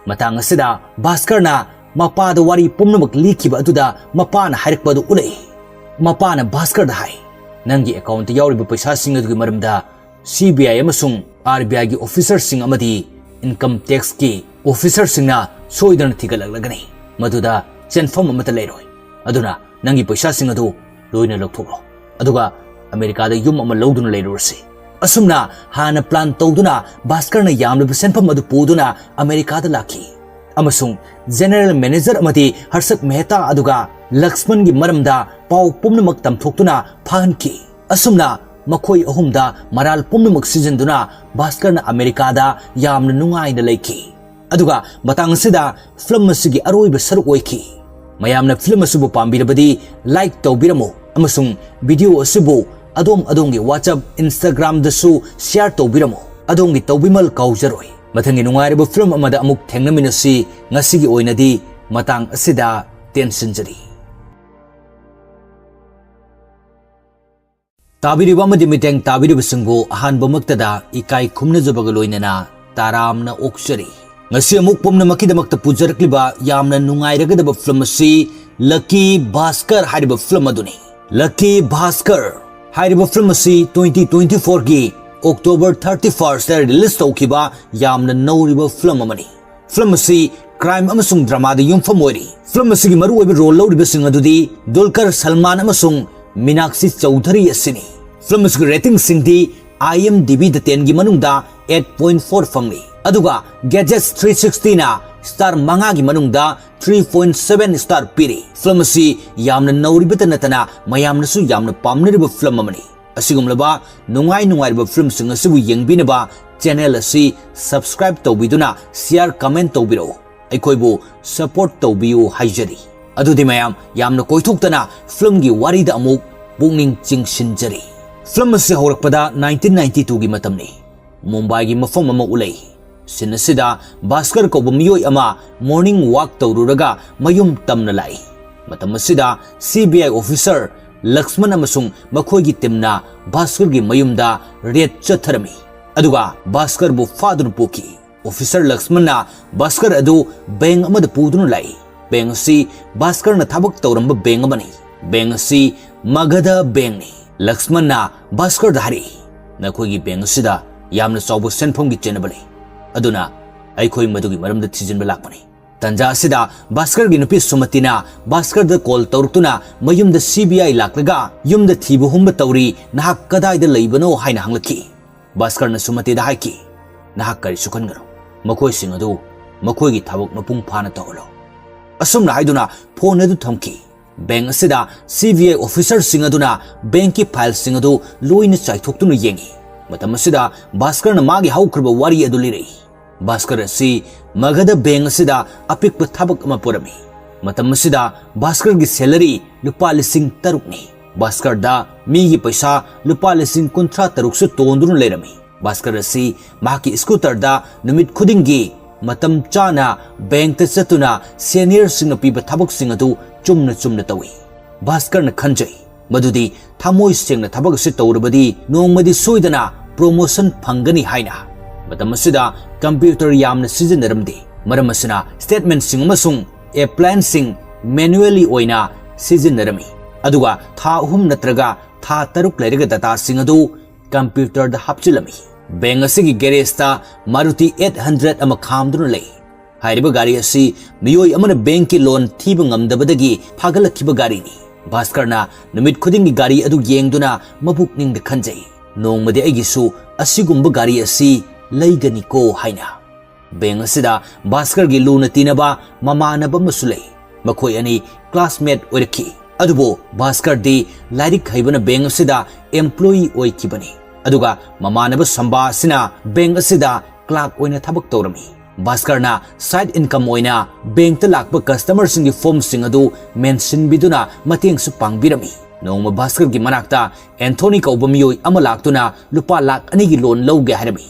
ꯃꯇꯥꯡ ꯑꯁꯤꯗ ꯚꯥꯁꯀꯔꯅ ꯃꯄꯥꯗ ꯋꯥꯔꯤ ꯄꯨꯝꯅꯃꯛ ꯂꯤꯈꯤꯕ ꯑꯗꯨꯗ ꯃꯄꯥꯅ ꯍꯥꯏꯔꯛꯄ ꯑꯗꯨ ꯎꯠꯂꯛꯏ꯫ ꯃꯄꯥꯅ ꯚꯥꯁꯀꯔꯗ ꯍꯥꯏ, "ꯅꯪꯒꯤ ꯑꯦꯀꯥꯎꯟꯠꯇ ꯌꯥꯎꯔꯤꯕ ꯄꯩꯁꯥꯁꯤꯡ ꯑꯗꯨꯒꯤ ꯃꯔꯝꯗ ꯁꯤ ꯕꯤ ꯑꯥꯏ ꯑꯃꯁꯨꯡ ꯑꯥꯔ ꯕꯤ ꯑꯥꯏꯒꯤ ꯑꯣꯐꯤꯁꯔꯁꯤꯡ ꯑꯃꯗꯤ ꯏꯟꯀꯝ ꯇꯦꯛꯁꯀꯤ ꯑꯣꯐꯤꯁꯔꯁꯤꯡꯅ ꯁꯣꯏꯗꯅ ꯊꯤꯒꯠꯂꯛꯂꯒꯅꯤ꯫ ꯃꯗꯨꯗ ꯆꯦꯟꯐꯝ ꯑꯃꯠꯇ ꯂꯩꯔꯣꯏ꯫ ꯑꯗꯨꯅ ꯅꯪꯒꯤ ꯄꯩꯁꯥꯁꯤꯡ ꯑꯗꯨ ꯂꯣꯏꯅ ꯂꯧꯊꯣꯛꯂꯣ꯫ ꯑꯗꯨꯒ ꯑꯃꯦꯔꯤꯀꯥꯗ ꯌꯨꯝ ꯑꯃ ꯂꯧꯗꯨꯅ ꯂꯩꯔꯨꯔꯁꯤ꯫" ꯑꯁꯨꯝꯅ ꯍꯥꯟꯅ plan ꯇꯧꯗꯨꯅ ꯚꯥꯁꯀꯔꯅ ꯌꯥꯝꯂꯕ ꯁꯦꯟꯐꯝ ꯑꯗꯨ ꯄꯨꯗꯨꯅ ꯑꯃꯦꯔꯤꯀꯥꯗ ꯂꯥꯛꯈꯤ꯫ ꯑꯃꯁꯨꯡ general manager ꯑꯃꯗꯤ ꯍꯔꯁꯠ ꯃꯦꯍꯇꯥ ꯑꯗꯨꯒ ꯂꯛꯁꯃꯟꯒꯤ ꯃꯔꯝꯗ ꯄꯥꯎ ꯄꯨꯝꯅꯃꯛ ꯇꯝꯊꯣꯛꯇꯨꯅ ꯐꯥꯍꯟꯈꯤ꯫ ꯑꯁꯨꯝꯅ ꯃꯈꯣꯏ ꯑꯍꯨꯝꯗ ꯃꯔꯥꯜ ꯄꯨꯝꯅꯃꯛ ꯁꯤꯖꯤꯟꯗꯨꯅ ꯚꯥꯁꯀꯔꯅ ꯑꯃꯦꯔꯤꯀꯥꯗ ꯌꯥꯝꯅ ꯅꯨꯡꯉꯥꯏꯅ ꯂꯩꯈꯤ꯫ ꯑꯗꯨꯒ ꯃꯇꯥꯡ ꯑꯁꯤꯗ film ꯑꯁꯤꯒꯤ ꯑꯔꯣꯏꯕ ꯁꯔꯨꯛ ꯑꯣꯏꯈꯤ꯫ ꯃꯌꯥꯝꯅ film ꯑꯁꯤꯕꯨ ꯄꯥꯝꯕꯤꯔꯕꯗꯤ like ꯇꯧꯕꯤꯔꯝꯃꯨ ꯑꯃꯁꯨꯡ video ꯑꯁꯤꯕꯨ ꯑꯗꯣꯝ ꯑꯗꯣꯝꯒꯤ WhatsApp, Instagramꯗꯁꯨ share ꯇꯧꯕꯤꯔꯝꯃꯨ꯫ ꯑꯗꯣꯝꯒꯤ ꯇꯧꯕꯤꯃꯜ ꯀꯥꯎꯖꯔꯣꯏ꯫ ꯃꯊꯪꯒꯤ ꯅꯨꯡꯉꯥꯏꯔꯕ film ꯑꯃꯗ ꯑꯃꯨꯛ ꯊꯦꯡꯅꯃꯤꯟꯅꯁꯤ꯫ ꯉꯁꯤꯒꯤ ꯑꯣꯏꯅꯗꯤ ꯃꯇꯥꯡ ꯑꯁꯤꯗ ꯇꯦꯟꯁꯤꯟꯖꯔꯤ꯫ ꯇꯥꯕꯤꯔꯤꯕ ꯑꯃꯗꯤ ꯃꯤꯠꯌꯦꯡ ꯇꯥꯕꯤꯔꯤꯕꯁꯤꯡꯕꯨ ꯑꯍꯥꯟꯕꯃꯛꯇꯗ ꯏꯀꯥꯏ ꯈꯨꯝꯅꯖꯕꯒ ꯂꯣꯏꯅꯅ ꯇꯔꯥꯝꯅ ꯑꯣꯛꯆꯔꯤ꯫ ꯉꯁꯤ ꯑꯃꯨꯛ ꯄꯨꯝꯅꯃꯛꯀꯤꯗꯃꯛꯇ ꯄꯨꯖꯔꯛꯂꯤꯕ ꯌꯥꯝꯅ ꯅꯨꯡꯉꯥꯏꯔꯒꯗꯕ film ꯑꯁꯤ Lucky Bhaskar ꯍꯥꯏꯔꯤꯕ film ꯑꯗꯨꯅꯤ꯫ Lucky Bhaskar ꯍꯥꯏꯔꯤꯕ film ꯑꯁꯤ twenty twenty-fourꯒꯤ October thirty-firstꯇ release ꯇꯧꯈꯤꯕ ꯌꯥꯝꯅ ꯅꯧꯔꯤꯕ film ꯑꯃꯅꯤ꯫ Film ꯑꯁꯤ crime ꯑꯃꯁꯨꯡ dramaꯗ ꯌꯨꯝꯐꯝ ꯑꯣꯏꯔꯤ꯫ Film ꯑꯁꯤꯒꯤ ꯃꯔꯨꯑꯣꯏꯕ role ꯂꯧꯔꯤꯕꯁꯤꯡ ꯑꯗꯨꯗꯤ ꯗꯨꯜꯀꯔ ꯁꯜꯃꯥꯟ ꯑꯃꯁꯨꯡ ꯃꯤꯅꯥꯛꯁꯤ ꯆꯧꯙꯔꯤ ꯑꯁꯤꯅꯤ꯫ Film ꯑꯁꯤꯒꯤ ratingꯁꯤꯡꯗꯤ IMDbꯗ tenꯒꯤ ꯃꯅꯨꯡꯗ eight point four ꯐꯪꯂꯤ꯫ ꯑꯗꯨꯒ Gadgets three sixtyꯅ star ꯃꯉꯥꯒꯤ ꯃꯅꯨꯡꯗ three point seven star ꯄꯤꯔꯤ꯫ Film ꯑꯁꯤ ꯌꯥꯝꯅ ꯅꯧꯔꯤꯕꯇ ꯅꯠꯇꯅ ꯃꯌꯥꯝꯅꯁꯨ ꯌꯥꯝꯅ ꯄꯥꯝꯅꯔꯤꯕ film ꯑꯃꯅꯤ꯫ ꯑꯁꯤꯒꯨꯝꯂꯕ ꯅꯨꯡꯉꯥꯏ ꯅꯨꯡꯉꯥꯏꯔꯕ filmꯁꯤꯡ ꯑꯁꯤꯕꯨ ꯌꯦꯡꯕꯤꯅꯕ channel ꯑꯁꯤ subscribe ꯇꯧꯕꯤꯗꯨꯅ share, comment ꯇꯧꯕꯤꯔꯛꯎ꯫ ꯑꯩꯈꯣꯏꯕꯨ support ꯇꯧꯕꯤꯌꯨ ꯍꯥꯏꯖꯔꯤ꯫ ꯑꯗꯨꯗꯤ ꯃꯌꯥꯝ ꯌꯥꯝꯅ ꯀꯣꯏꯊꯣꯛꯇꯅ filmꯒꯤ ꯋꯥꯔꯤꯗ ꯑꯃꯨꯛ ꯄꯨꯛꯅꯤꯡ ꯆꯤꯡꯁꯤꯟꯖꯔꯤ꯫ Film ꯑꯁꯤ ꯍꯧꯔꯛꯄꯗ nineteen ninety-twoꯒꯤ ꯃꯇꯝꯅꯤ꯫ ꯃꯨꯝꯕꯥꯏꯒꯤ ꯃꯐꯝ ꯑꯃ ꯎꯠꯂꯛꯏ꯫ Scene ꯑꯁꯤꯗ ꯚꯥꯁꯀꯔ ꯀꯧꯕ ꯃꯤꯑꯣꯏ ꯑꯃ morning walk ꯇꯧꯔꯨꯔꯒ ꯃꯌꯨꯝ ꯇꯝꯅ ꯂꯥꯛꯏ꯫ ꯃꯇꯝ ꯑꯁꯤꯗ CBI officer ꯂꯛꯁꯃꯟ ꯑꯃꯁꯨꯡ ꯃꯈꯣꯏꯒꯤ teamꯅ ꯚꯥꯁꯀꯔꯒꯤ ꯃꯌꯨꯝꯗ raid ꯆꯠꯊꯔꯝꯃꯤ꯫ ꯑꯗꯨꯒ ꯚꯥꯁꯀꯔꯕꯨ ꯐꯥꯗꯨꯅ ꯄꯨꯈꯤ꯫ Officer ꯂꯛꯁꯃꯟꯅ ꯚꯥꯁꯀꯔ ꯑꯗꯨ bank ꯑꯃꯗ ꯄꯨꯗꯨꯅ ꯂꯥꯛꯏ꯫ Bank ꯑꯁꯤ ꯚꯥꯁꯀꯔꯅ ꯊꯕꯛ ꯇꯧꯔꯝꯕ bank ꯑꯃꯅꯤ꯫ Bank ꯑꯁꯤ ꯃꯒꯙ bankꯅꯤ꯫ ꯂꯛꯁꯃꯟꯅ ꯚꯥꯁꯀꯔꯗ ꯍꯥꯏꯔꯛꯏ, "ꯅꯈꯣꯏꯒꯤ bank ꯑꯁꯤꯗ ꯌꯥꯝꯅ ꯆꯥꯎꯕ ꯁꯦꯟꯐꯝꯒꯤ ꯆꯦꯟꯅꯕ ꯂꯩ꯫ ꯑꯗꯨꯅ ꯑꯩꯈꯣꯏ ꯃꯗꯨꯒꯤ ꯃꯔꯝꯗ ꯊꯤꯖꯤꯟꯕ ꯂꯥꯛꯄꯅꯤ꯫ ꯇꯟꯖꯥ ꯑꯁꯤꯗ ꯚꯥꯁꯀꯔꯒꯤ ꯅꯨꯄꯤ ꯁꯨꯃꯇꯤꯅ ꯚꯥꯁꯀꯔꯗ ꯀꯣꯜ ꯇꯧꯔꯛꯇꯨꯅ ꯃꯌꯨꯝꯗ ꯁꯤ ꯕꯤ ꯑꯥꯏ ꯂꯥꯛꯂꯒ ꯌꯨꯝꯗ ꯊꯤꯕ ꯍꯨꯝꯕ ꯇꯧꯔꯤ, ꯅꯍꯥꯛ ꯀꯗꯥꯏꯗ ꯂꯩꯕꯅꯣ ꯍꯥꯏꯅ ꯍꯪꯂꯛꯈꯤ꯫ ꯚꯥꯁꯀꯔꯅ ꯁꯨꯃꯇꯤꯗ ꯍꯥꯏꯈꯤ, "ꯅꯍꯥꯛ ꯀꯔꯤꯁꯨ ꯈꯟꯒꯅꯨ, ꯃꯈꯣꯏꯁꯤꯡ ꯑꯗꯨ ꯃꯈꯣꯏꯒꯤ ꯊꯕꯛ ꯃꯄꯨꯡ ꯐꯥꯅ ꯇꯧꯍꯜꯂꯣ"꯫ ꯑꯁꯨꯝꯅ ꯍꯥꯏꯗꯨꯅ ꯐꯣꯟ ꯑꯗꯨ ꯊꯝꯈꯤ꯫ ꯕꯦꯡꯛ ꯑꯁꯤꯗ ꯁꯤ ꯕꯤ ꯑꯥꯏ ꯑꯣꯐꯤꯁꯔꯁꯤꯡ ꯑꯗꯨꯅ ꯕꯦꯡꯛꯀꯤ ꯐꯥꯏꯜꯁꯤꯡ ꯑꯗꯨ ꯂꯣꯏꯅ ꯆꯥꯏꯊꯣꯛꯇꯨꯅ ꯌꯦꯡꯉꯤ꯫ ꯃꯇꯝ ꯑꯁꯤꯗ ꯚꯥꯁꯀꯔꯅ ꯃꯥꯒꯤ ꯍꯧꯈ꯭ꯔꯕ ꯋꯥꯔꯤ ꯑꯗꯨ ꯂꯤꯔꯛꯏ꯫ ꯚꯥꯁꯀꯔ ꯑꯁꯤ ꯃꯒꯙ ꯕꯦꯡꯛ ꯑꯁꯤꯗ ꯑꯄꯤꯛꯄ ꯊꯕꯛ ꯑꯃ ꯄꯨꯔꯝꯃꯤ꯫ ꯃꯇꯝ ꯑꯁꯤꯗ ꯚꯥꯁꯀꯔꯒꯤ ꯁꯦꯂꯔꯤ ꯂꯨꯄꯥ ꯂꯤꯁꯤꯡ ꯇꯔꯨꯛꯅꯤ꯫ ꯚꯥꯁꯀꯔꯗ ꯃꯤꯒꯤ ꯄꯩꯁꯥ ꯂꯨꯄꯥ ꯂꯤꯁꯤꯡ ꯀꯨꯟꯊ꯭ꯔꯥ ꯇꯔꯨꯛꯁꯨ ꯇꯣꯟꯗꯨꯅ ꯂꯩꯔꯝꯃꯤ꯫ ꯚꯥꯁꯀꯔ ꯑꯁꯤ ꯃꯍꯥꯛꯀꯤ ꯁ꯭ꯀꯨꯇꯔꯗ ꯅꯨꯃꯤꯠ ꯈꯨꯗꯤꯡꯒꯤ ꯃꯇꯝ ꯆꯥꯅ ꯕꯦꯡꯛꯇ ꯆꯠꯇꯨꯅ ꯁꯦꯅꯤꯌꯔꯁꯤꯡꯅ ꯄꯤꯕ ꯊꯕꯛꯁꯤꯡ ꯑꯗꯨ ꯆꯨꯝꯅ ꯆꯨꯝꯅ ꯇꯧꯏ꯫ ꯚꯥꯁꯀꯔꯅ ꯈꯟꯖꯩ ꯃꯗꯨꯗꯤ ꯊꯃꯣꯏ ꯁꯦꯡꯅ ꯊꯕꯛ ꯑꯁꯤ ꯇꯧꯔꯕꯗꯤ ꯅꯣꯡꯃꯗꯤ ꯁꯣꯏꯗꯅ ꯄ꯭ꯔꯣꯃꯣꯁꯟ ꯐꯪꯒꯅꯤ ꯍꯥꯏꯅ꯫ ꯃꯇꯝ ꯑꯁꯤꯗ ꯀꯝꯄ꯭ꯌꯨꯇꯔ ꯌꯥꯝꯅ ꯁꯤꯖꯤꯟꯅꯔꯝꯗꯦ꯫ ꯃꯔꯝ ꯑꯁꯤꯅ ꯁ꯭ꯇꯦꯠꯃꯦꯟꯠꯁꯤꯡ ꯑꯃꯁꯨꯡ ꯑꯦꯄ꯭ꯂꯥꯏꯟꯁꯤꯡ ꯃꯦꯅꯨꯑꯦꯂꯤ ꯑꯣꯏꯅ ꯁꯤꯖꯤꯟꯅꯔꯝꯃꯤ꯫ ꯑꯗꯨꯒ ꯊꯥ ꯑꯍꯨꯝ ꯅꯠꯇ꯭ꯔꯒ ꯊꯥ ꯇꯔꯨꯛ ꯂꯩꯔꯒ ꯗꯇꯥꯁꯤꯡ ꯑꯗꯨ ꯀꯝꯄ꯭ꯌꯨꯇꯔꯗ ꯍꯥꯞꯆꯤꯜꯂꯝꯃꯤ꯫ ꯕꯦꯡꯛ ꯑꯁꯤꯒꯤ ꯒꯦꯔꯦꯖꯇ ꯃꯥꯔꯨꯇꯤ ꯑꯩꯠ ꯍꯟꯗ꯭ꯔꯦꯗ ꯑꯃ ꯈꯥꯝꯗꯨꯅ ꯂꯩ꯫ ꯍꯥꯏꯔꯤꯕ ꯒꯥꯔꯤ ꯑꯁꯤ ꯃꯤꯑꯣꯏ ꯑꯃꯅ ꯕꯦꯡꯛꯀꯤ ꯂꯣꯟ ꯊꯤꯕ ꯉꯝꯗꯕꯗꯒꯤ ꯐꯥꯒꯠꯂꯛꯈꯤꯕ ꯒꯥꯔꯤꯅꯤ꯫ ꯚꯥꯁꯀꯔꯅ ꯅꯨꯃꯤꯠ ꯈꯨꯗꯤꯡꯒꯤ ꯒꯥꯔꯤ ꯑꯗꯨ ꯌꯦꯡꯗꯨꯅ ꯃꯄꯨꯛꯅꯤꯡꯗ ꯈꯟꯖꯩ, "ꯅꯣꯡꯃꯗꯤ ꯑꯩꯒꯤꯁꯨ ꯑꯁꯤꯒꯨꯝꯕ ꯒꯥꯔꯤ ꯑꯁꯤ ꯂꯩꯒꯅꯤꯀꯣ" ꯍꯥꯏꯅ꯫ ꯕꯦꯡꯛ ꯑꯁꯤꯗ ꯚꯥꯁꯀꯔꯒꯤ ꯂꯨꯅ ꯇꯤꯟꯅꯕ ꯃꯃꯥꯟꯅꯕ ꯑꯃꯁꯨ ꯂꯩ꯫ ꯃꯈꯣꯏ ꯑꯅꯤ ꯀ꯭ꯂꯥꯁꯃꯦꯠ ꯑꯣꯏꯔꯛꯈꯤ꯫ ꯑꯗꯨꯕꯨ ꯚꯥꯁꯀꯔꯗꯤ ꯂꯥꯏꯔꯤꯛ ꯍꯩꯕꯅ ꯕꯦꯡꯛ ꯑꯁꯤꯗ ꯑꯦꯝꯄ꯭ꯂꯣꯌꯤ ꯑꯣꯏꯈꯤꯕꯅꯤ꯫ ꯑꯗꯨꯒ ꯃꯃꯥꯟꯅꯕ ꯁꯝꯕꯥ ꯑꯁꯤꯅ ꯕꯦꯡꯛ ꯑꯁꯤꯗ ꯀ꯭ꯂꯥꯔꯛ ꯑꯣꯏꯅ ꯊꯕꯛ ꯇꯧꯔꯝꯃꯤ꯫ ꯚꯥꯁꯀꯔꯅ ꯁꯥꯏꯗ ꯏꯟꯀꯝ ꯑꯣꯏꯅ ꯕꯦꯡꯛꯇ ꯂꯥꯛꯄ ꯀꯁꯇꯃꯔꯁꯤꯡꯒꯤ ꯐꯣꯔꯝꯁꯤꯡ ꯑꯗꯨ ꯃꯦꯟꯁꯤꯟꯕꯤꯗꯨꯅ ꯃꯇꯦꯡꯁꯨ ꯄꯥꯡꯕꯤꯔꯝꯃꯤ꯫ ꯅꯣꯡꯃ ꯚꯥꯁꯀꯔꯒꯤ ꯃꯅꯥꯛꯇ ꯑꯦꯟꯊꯣꯅꯤ ꯀꯧꯕ ꯃꯤꯑꯣꯏ ꯑꯃ ꯂꯥꯛꯇꯨꯅ ꯂꯨꯄꯥ ꯂꯥꯈ ꯑꯅꯤꯒꯤ ꯂꯣꯟ ꯂꯧꯒꯦ ꯍꯥꯏꯔꯝꯃꯤ꯫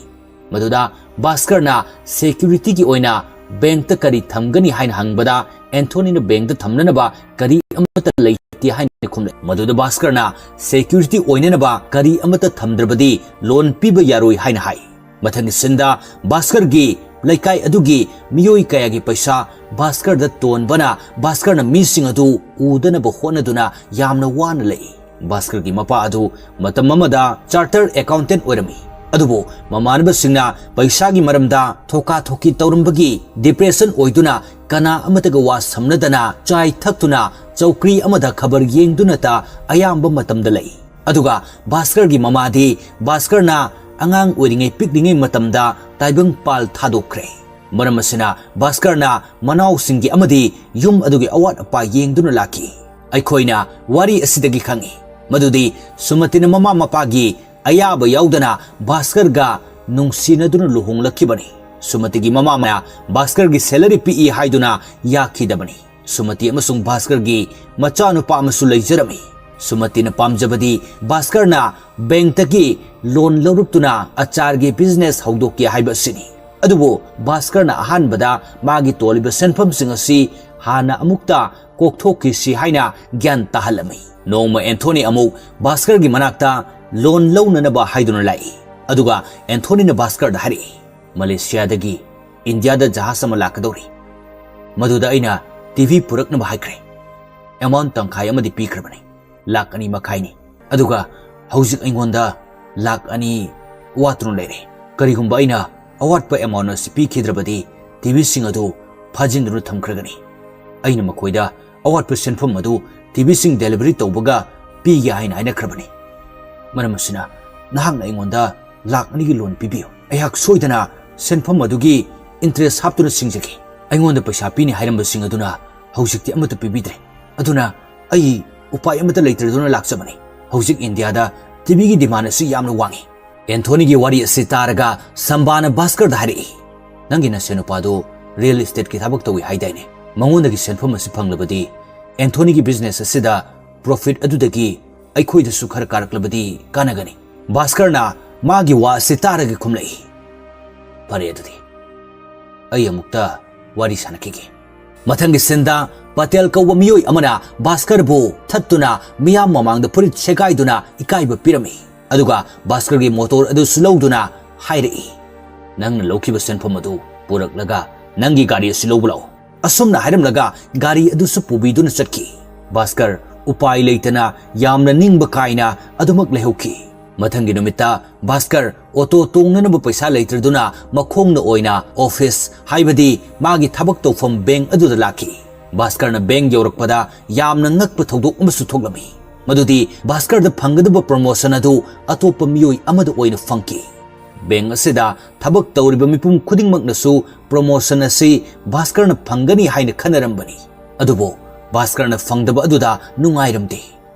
ꯃꯗꯨꯗ ꯚꯥꯁꯀꯔꯅ ꯁꯦꯀ꯭ꯌꯨꯔꯤꯇꯤꯒꯤ ꯑꯣꯏꯅ ꯕꯦꯡꯛꯇ ꯀꯔꯤ ꯊꯝꯒꯅꯤ ꯍꯥꯏꯅ ꯍꯪꯕꯗ, ꯑꯦꯟꯊꯣꯅꯤꯅ ꯕꯦꯡꯛꯇ ꯊꯝꯅꯅꯕ ꯀꯔꯤ ꯑꯃꯠꯇ ꯂꯩꯇꯦ ꯍꯥꯏꯅ ꯈꯨꯝꯂꯦ꯫ ꯃꯗꯨꯗ ꯚꯥꯁꯀꯔꯅ ꯁꯦꯀ꯭ꯌꯨꯔꯤꯇꯤ ꯑꯣꯏꯅꯅꯕ ꯀꯔꯤ ꯑꯃꯠꯇ ꯊꯝꯗ꯭ꯔꯕꯗꯤ ꯂꯣꯟ ꯄꯤꯕ ꯌꯥꯔꯣꯏ ꯍꯥꯏꯅ ꯍꯥꯏ꯫ ꯃꯊꯪꯒꯤ ꯁꯤꯟꯗ ꯚꯥꯁꯀꯔꯒꯤ ꯂꯩꯀꯥꯏ ꯑꯗꯨꯒꯤ ꯃꯤꯑꯣꯏ ꯀꯌꯥꯒꯤ ꯄꯩꯁꯥ ꯚꯥꯁꯀꯔꯗ ꯇꯣꯟꯕꯅ ꯚꯥꯁꯀꯔꯅ ꯃꯤꯁꯤꯡ ꯑꯗꯨ ꯎꯗꯅꯕ ꯍꯣꯠꯅꯗꯨꯅ ꯌꯥꯝꯅ ꯋꯥꯅ ꯂꯩ꯫ ꯚꯥꯁꯀꯔꯒꯤ ꯃꯄꯥ ꯑꯗꯨ ꯃꯇꯝ ꯑꯃꯗ ꯆꯥꯔꯇꯔ ꯑꯦꯀꯥꯎꯟꯇꯦꯟꯠ ꯑꯣꯏꯔꯝꯃꯤ꯫ ꯑꯗꯨꯕꯨ ꯃꯃꯥꯟꯅꯕꯁꯤꯡꯅ ꯄꯩꯁꯥꯒꯤ ꯃꯔꯝꯗ ꯊꯣꯀꯥ ꯊꯣꯛꯀꯤ ꯇꯧꯔꯝꯕꯒꯤ ꯗꯤꯄ꯭ꯔꯦꯁꯟ ꯑꯣꯏꯗꯨꯅ ꯀꯅꯥ ꯑꯃꯠꯇꯒ ꯋꯥ ꯁꯝꯅꯗꯅ ꯆꯥꯏ ꯊꯛꯇꯨꯅ ꯆꯧꯀ꯭ꯔꯤ ꯑꯃꯗ ꯈꯕꯔ ꯌꯦꯡꯗꯨꯅꯇ ꯑꯌꯥꯝꯕ ꯃꯇꯝꯗ ꯂꯩ꯫ ꯑꯗꯨꯒ ꯚꯥꯁꯀꯔꯒꯤ ꯃꯃꯥꯗꯤ ꯚꯥꯁꯀꯔꯅ ꯑꯉꯥꯡ ꯑꯣꯏꯔꯤꯉꯩ ꯄꯤꯛꯂꯤꯉꯩ ꯃꯇꯝꯗ ꯇꯥꯏꯕꯪ ꯄꯥꯜ ꯊꯥꯗꯣꯛꯈ꯭ꯔꯦ꯫ ꯃꯔꯝ ꯑꯁꯤꯅ ꯚꯥꯁꯀꯔꯅ ꯃꯅꯥꯎꯁꯤꯡꯒꯤ ꯑꯃꯗꯤ ꯌꯨꯝ ꯑꯗꯨꯒꯤ ꯑꯋꯥꯠ ꯑꯄꯥ ꯌꯦꯡꯗꯨꯅ ꯂꯥꯛꯈꯤ꯫ ꯑꯩꯈꯣꯏꯅ ꯋꯥꯔꯤ ꯑꯁꯤꯗꯒꯤ ꯈꯪꯏ ꯃꯗꯨꯗꯤ ꯁꯨꯃꯇꯤꯅ ꯃꯃꯥ ꯃꯄꯥꯒꯤ ꯑꯌꯥꯕ ꯌꯥꯎꯗꯅ ꯚꯥꯁꯀꯔꯒ ꯅꯨꯡꯁꯤꯅꯗꯨꯅ ꯂꯨꯍꯣꯡꯂꯛꯈꯤꯕꯅꯤ꯫ ꯁꯨꯃꯇꯤꯒꯤ ꯃꯃꯥ ꯃꯄꯥꯅ ꯚꯥꯁꯀꯔꯒꯤ salary ꯄꯤꯛꯏ ꯍꯥꯏꯗꯨꯅ ꯌꯥꯈꯤꯗꯕꯅꯤ꯫ ꯁꯨꯃꯇꯤ ꯑꯃꯁꯨꯡ ꯚꯥꯁꯀꯔꯒꯤ ꯃꯆꯥꯅꯨꯄꯥ ꯑꯃꯁꯨ ꯂꯩꯖꯔꯝꯃꯤ꯫ ꯁꯨꯃꯇꯤꯅ ꯄꯥꯝꯖꯕꯗꯤ ꯚꯥꯁꯀꯔꯅ bankꯇꯒꯤ loan ꯂꯧꯔꯛꯇꯨꯅ ꯑꯆꯥꯔꯒꯤ business ꯍꯧꯗꯣꯛꯀꯦ ꯍꯥꯏꯕ ꯑꯁꯤꯅꯤ꯫ ꯑꯗꯨꯕꯨ ꯚꯥꯁꯀꯔꯅ ꯑꯍꯥꯟꯕꯗ ꯃꯥꯒꯤ ꯇꯣꯜꯂꯤꯕ ꯁꯦꯟꯐꯝꯁꯤꯡ ꯑꯁꯤ ꯍꯥꯟꯅ ꯑꯃꯨꯛꯇ ꯀꯣꯛꯊꯣꯛꯈꯤꯁꯤ ꯍꯥꯏꯅ ꯒ꯭ꯌꯥꯟ ꯇꯥꯍꯜꯂꯝꯃꯤ꯫ ꯅꯣꯡꯃ ꯑꯦꯟꯊꯣꯅꯤ ꯑꯃꯨꯛ ꯚꯥꯁꯀꯔꯒꯤ ꯃꯅꯥꯛꯇ loan ꯂꯧꯅꯅꯕ ꯍꯥꯏꯗꯨꯅ ꯂꯥꯛꯏ꯫ ꯑꯗꯨꯒ ꯑꯦꯟꯊꯣꯅꯤꯅ ꯚꯥꯁꯀꯔꯗ ꯍꯥꯏꯔꯛꯏ, "ꯃꯂꯦꯁꯤꯌꯥꯗꯒꯤ ꯏꯟꯗꯤꯌꯥꯗ ꯖꯍꯥꯖ ꯑꯃ ꯂꯥꯛꯀꯗꯧꯔꯤ꯫ ꯃꯗꯨꯗ ꯑꯩꯅ TV ꯄꯨꯔꯛꯅꯕ ꯍꯥꯏꯈ꯭ꯔꯦ꯫ Amount ꯇꯪꯈꯥꯏ ꯑꯃꯗꯤ ꯄꯤꯈ꯭ꯔꯕꯅꯤ, ꯂꯥꯛ ꯑꯅꯤ ꯃꯈꯥꯏꯅꯤ꯫ ꯑꯗꯨꯒ ꯍꯧꯖꯤꯛ ꯑꯩꯉꯣꯟꯗ ꯂꯥꯛ ꯑꯅꯤ ꯋꯥꯠꯇꯨꯅ ꯂꯩꯔꯦ꯫ ꯀꯔꯤꯒꯨꯝꯕ ꯑꯩꯅ ꯑꯋꯥꯠꯄ amount ꯑꯁꯤ ꯄꯤꯈꯤꯗ꯭ꯔꯕꯗꯤ TVꯁꯤꯡ ꯑꯗꯨ ꯐꯥꯖꯤꯟꯗꯨꯅ ꯊꯝꯈ꯭ꯔꯒꯅꯤ꯫ ꯑꯩꯅ ꯃꯈꯣꯏꯗ ꯑꯋꯥꯠꯄ ꯁꯦꯟꯐꯝ ꯑꯗꯨ TVꯁꯤꯡ delivery ꯇꯧꯕꯒ ꯄꯤꯒꯦ ꯍꯥꯏꯅ ꯍꯥꯏꯅꯈ꯭ꯔꯕꯅꯤ꯫ ꯃꯔꯝ ꯑꯁꯤꯅ ꯅꯍꯥꯛꯅ ꯑꯩꯉꯣꯟꯗ ꯂꯥꯛ ꯑꯅꯤꯒꯤ loan ꯄꯤꯕꯤꯌꯨ꯫ ꯑꯩꯍꯥꯛ ꯁꯣꯏꯗꯅ ꯁꯦꯟꯐꯝ ꯑꯗꯨꯒꯤ interest ꯍꯥꯞꯇꯨꯅ ꯁꯤꯡꯖꯒꯦ꯫ ꯑꯩꯉꯣꯟꯗ ꯄꯩꯁꯥ ꯄꯤꯅꯤ ꯍꯥꯏꯔꯝꯕꯁꯤꯡ ꯑꯗꯨꯅ ꯍꯧꯖꯤꯛꯇꯤ ꯑꯃꯠꯇ ꯄꯤꯕꯤꯗ꯭ꯔꯦ꯫ ꯑꯗꯨꯅ ꯑꯩ ꯎꯄꯥꯏ ꯑꯃꯠꯇ ꯂꯩꯇ꯭ꯔꯗꯨꯅ ꯂꯥꯛꯆꯕꯅꯤ꯫ ꯍꯧꯖꯤꯛ ꯏꯟꯗꯤꯌꯥꯗ TVꯒꯤ demand ꯑꯁꯤ ꯌꯥꯝꯅ ꯋꯥꯡꯏ꯫" ꯑꯦꯟꯊꯣꯅꯤꯒꯤ ꯋꯥꯔꯤ ꯑꯁꯤ ꯇꯥꯔꯒ ꯁꯝꯕꯥꯅ ꯚꯥꯁꯀꯔꯗ ꯍꯥꯏꯔꯛꯏ, "ꯅꯪꯒꯤ ꯅꯁꯦꯟ ꯅꯨꯄꯥꯗꯨ real estateꯀꯤ ꯊꯕꯛ ꯇꯧꯏ ꯍꯥꯏꯗꯥꯏꯅꯦ? ꯃꯉꯣꯟꯗꯒꯤ ꯁꯦꯟꯐꯝ ꯑꯁꯤ ꯐꯪꯂꯕꯗꯤ ꯑꯦꯟꯊꯣꯅꯤꯒꯤ business ꯑꯁꯤꯗ profit ꯑꯗꯨꯗꯒꯤ ꯑꯩꯈꯣꯏꯗꯁꯨ ꯈꯔ ꯀꯥꯔꯛꯂꯕꯗꯤ ꯀꯥꯟꯅꯒꯅꯤ꯫" ꯚꯥꯁꯀꯔꯅ ꯃꯥꯒꯤ ꯋꯥ ꯑꯁꯤ ꯇꯥꯔꯒ ꯈꯨꯝꯂꯛꯏ, "ꯐꯔꯦ ꯑꯗꯨꯗꯤ, ꯑꯩ ꯑꯃꯨꯛꯇ ꯋꯥꯔꯤ ꯁꯥꯟꯅꯈꯤꯒꯦ꯫" ꯃꯊꯪꯒꯤ ꯁꯤꯟꯗ ꯄꯇꯦꯜ ꯀꯧꯕ ꯃꯤꯑꯣꯏ ꯑꯃꯅ ꯚꯥꯁꯀꯔꯕꯨ ꯊꯠꯇꯨꯅ ꯃꯤꯌꯥꯝ ꯃꯃꯥꯡꯗ ꯐꯨꯔꯤꯠ ꯁꯦꯒꯥꯏꯗꯨꯅ ꯏꯀꯥꯏꯕ ꯄꯤꯔꯝꯃꯤ꯫ ꯑꯗꯨꯒ ꯚꯥꯁꯀꯔꯒꯤ motor ꯑꯗꯨꯁꯨ ꯂꯧꯗꯨꯅ ꯍꯥꯏꯔꯛꯏ, "ꯅꯪꯅ ꯂꯧꯈꯤꯕ ꯁꯦꯟꯐꯝ ꯑꯗꯨ ꯄꯨꯔꯛꯂꯒ ꯅꯪꯒꯤ ꯒꯥꯔꯤ ꯑꯁꯤ ꯂꯧꯕ ꯂꯥꯛꯎ꯫" ꯑꯁꯨꯝꯅ ꯍꯥꯏꯔꯝꯂꯒ ꯒꯥꯔꯤ ꯑꯗꯨꯁꯨ ꯄꯨꯕꯤꯗꯨꯅ ꯆꯠꯈꯤ꯫ ꯚꯥꯁꯀꯔ ꯎꯄꯥꯏ ꯂꯩꯇꯅ ꯌꯥꯝꯅ ꯅꯤꯡꯕ ꯀꯥꯏꯅ ꯑꯗꯨꯃꯛ ꯂꯩꯍꯧꯈꯤ꯫ ꯃꯊꯪꯒꯤ ꯅꯨꯃꯤꯠꯇ ꯚꯥꯁꯀꯔ ꯑꯣꯇꯣ ꯇꯣꯡꯅꯅꯕ ꯄꯩꯁꯥ ꯂꯩꯇ꯭ꯔꯗꯨꯅ ꯃꯈꯣꯡꯅ ꯑꯣꯏꯅ ꯑꯣꯐꯤꯁ, ꯍꯥꯏꯕꯗꯤ ꯃꯥꯒꯤ ꯊꯕꯛ ꯇꯧꯐꯝ ꯕꯦꯡꯛ ꯑꯗꯨꯗ ꯂꯥꯛꯈꯤ꯫ ꯚꯥꯁꯀꯔꯅ ꯕꯦꯡꯛ ꯌꯧꯔꯛꯄꯗ ꯌꯥꯝꯅ ꯉꯛꯄ ꯊꯧꯗꯣꯛ ꯑꯃꯁꯨ ꯊꯣꯛꯂꯝꯃꯤ꯫ ꯃꯗꯨꯗꯤ ꯚꯥꯁꯀꯔꯗ ꯐꯪꯒꯗꯕ ꯄ꯭ꯔꯣꯃꯣꯁꯟ ꯑꯗꯨ ꯑꯇꯣꯞꯄ ꯃꯤꯑꯣꯏ ꯑꯃꯗ ꯑꯣꯏꯅ ꯐꯪꯈꯤ꯫ ꯕꯦꯡꯛ ꯑꯁꯤꯗ ꯊꯕꯛ ꯇꯧꯔꯤꯕ ꯃꯤꯄꯨꯝ ꯈꯨꯗꯤꯡꯃꯛꯅꯁꯨ ꯄ꯭ꯔꯣꯃꯣꯁꯟ ꯑꯁꯤ ꯚꯥꯁꯀꯔꯅ ꯐꯪꯒꯅꯤ ꯍꯥꯏꯅ ꯈꯟꯅꯔꯝꯕꯅꯤ꯫ ꯑꯗꯨꯕꯨ ꯚꯥꯁꯀꯔꯅ ꯐꯪꯗꯕ ꯑꯗꯨꯗ ꯅꯨꯡꯉꯥꯏꯔꯝꯗꯦ꯫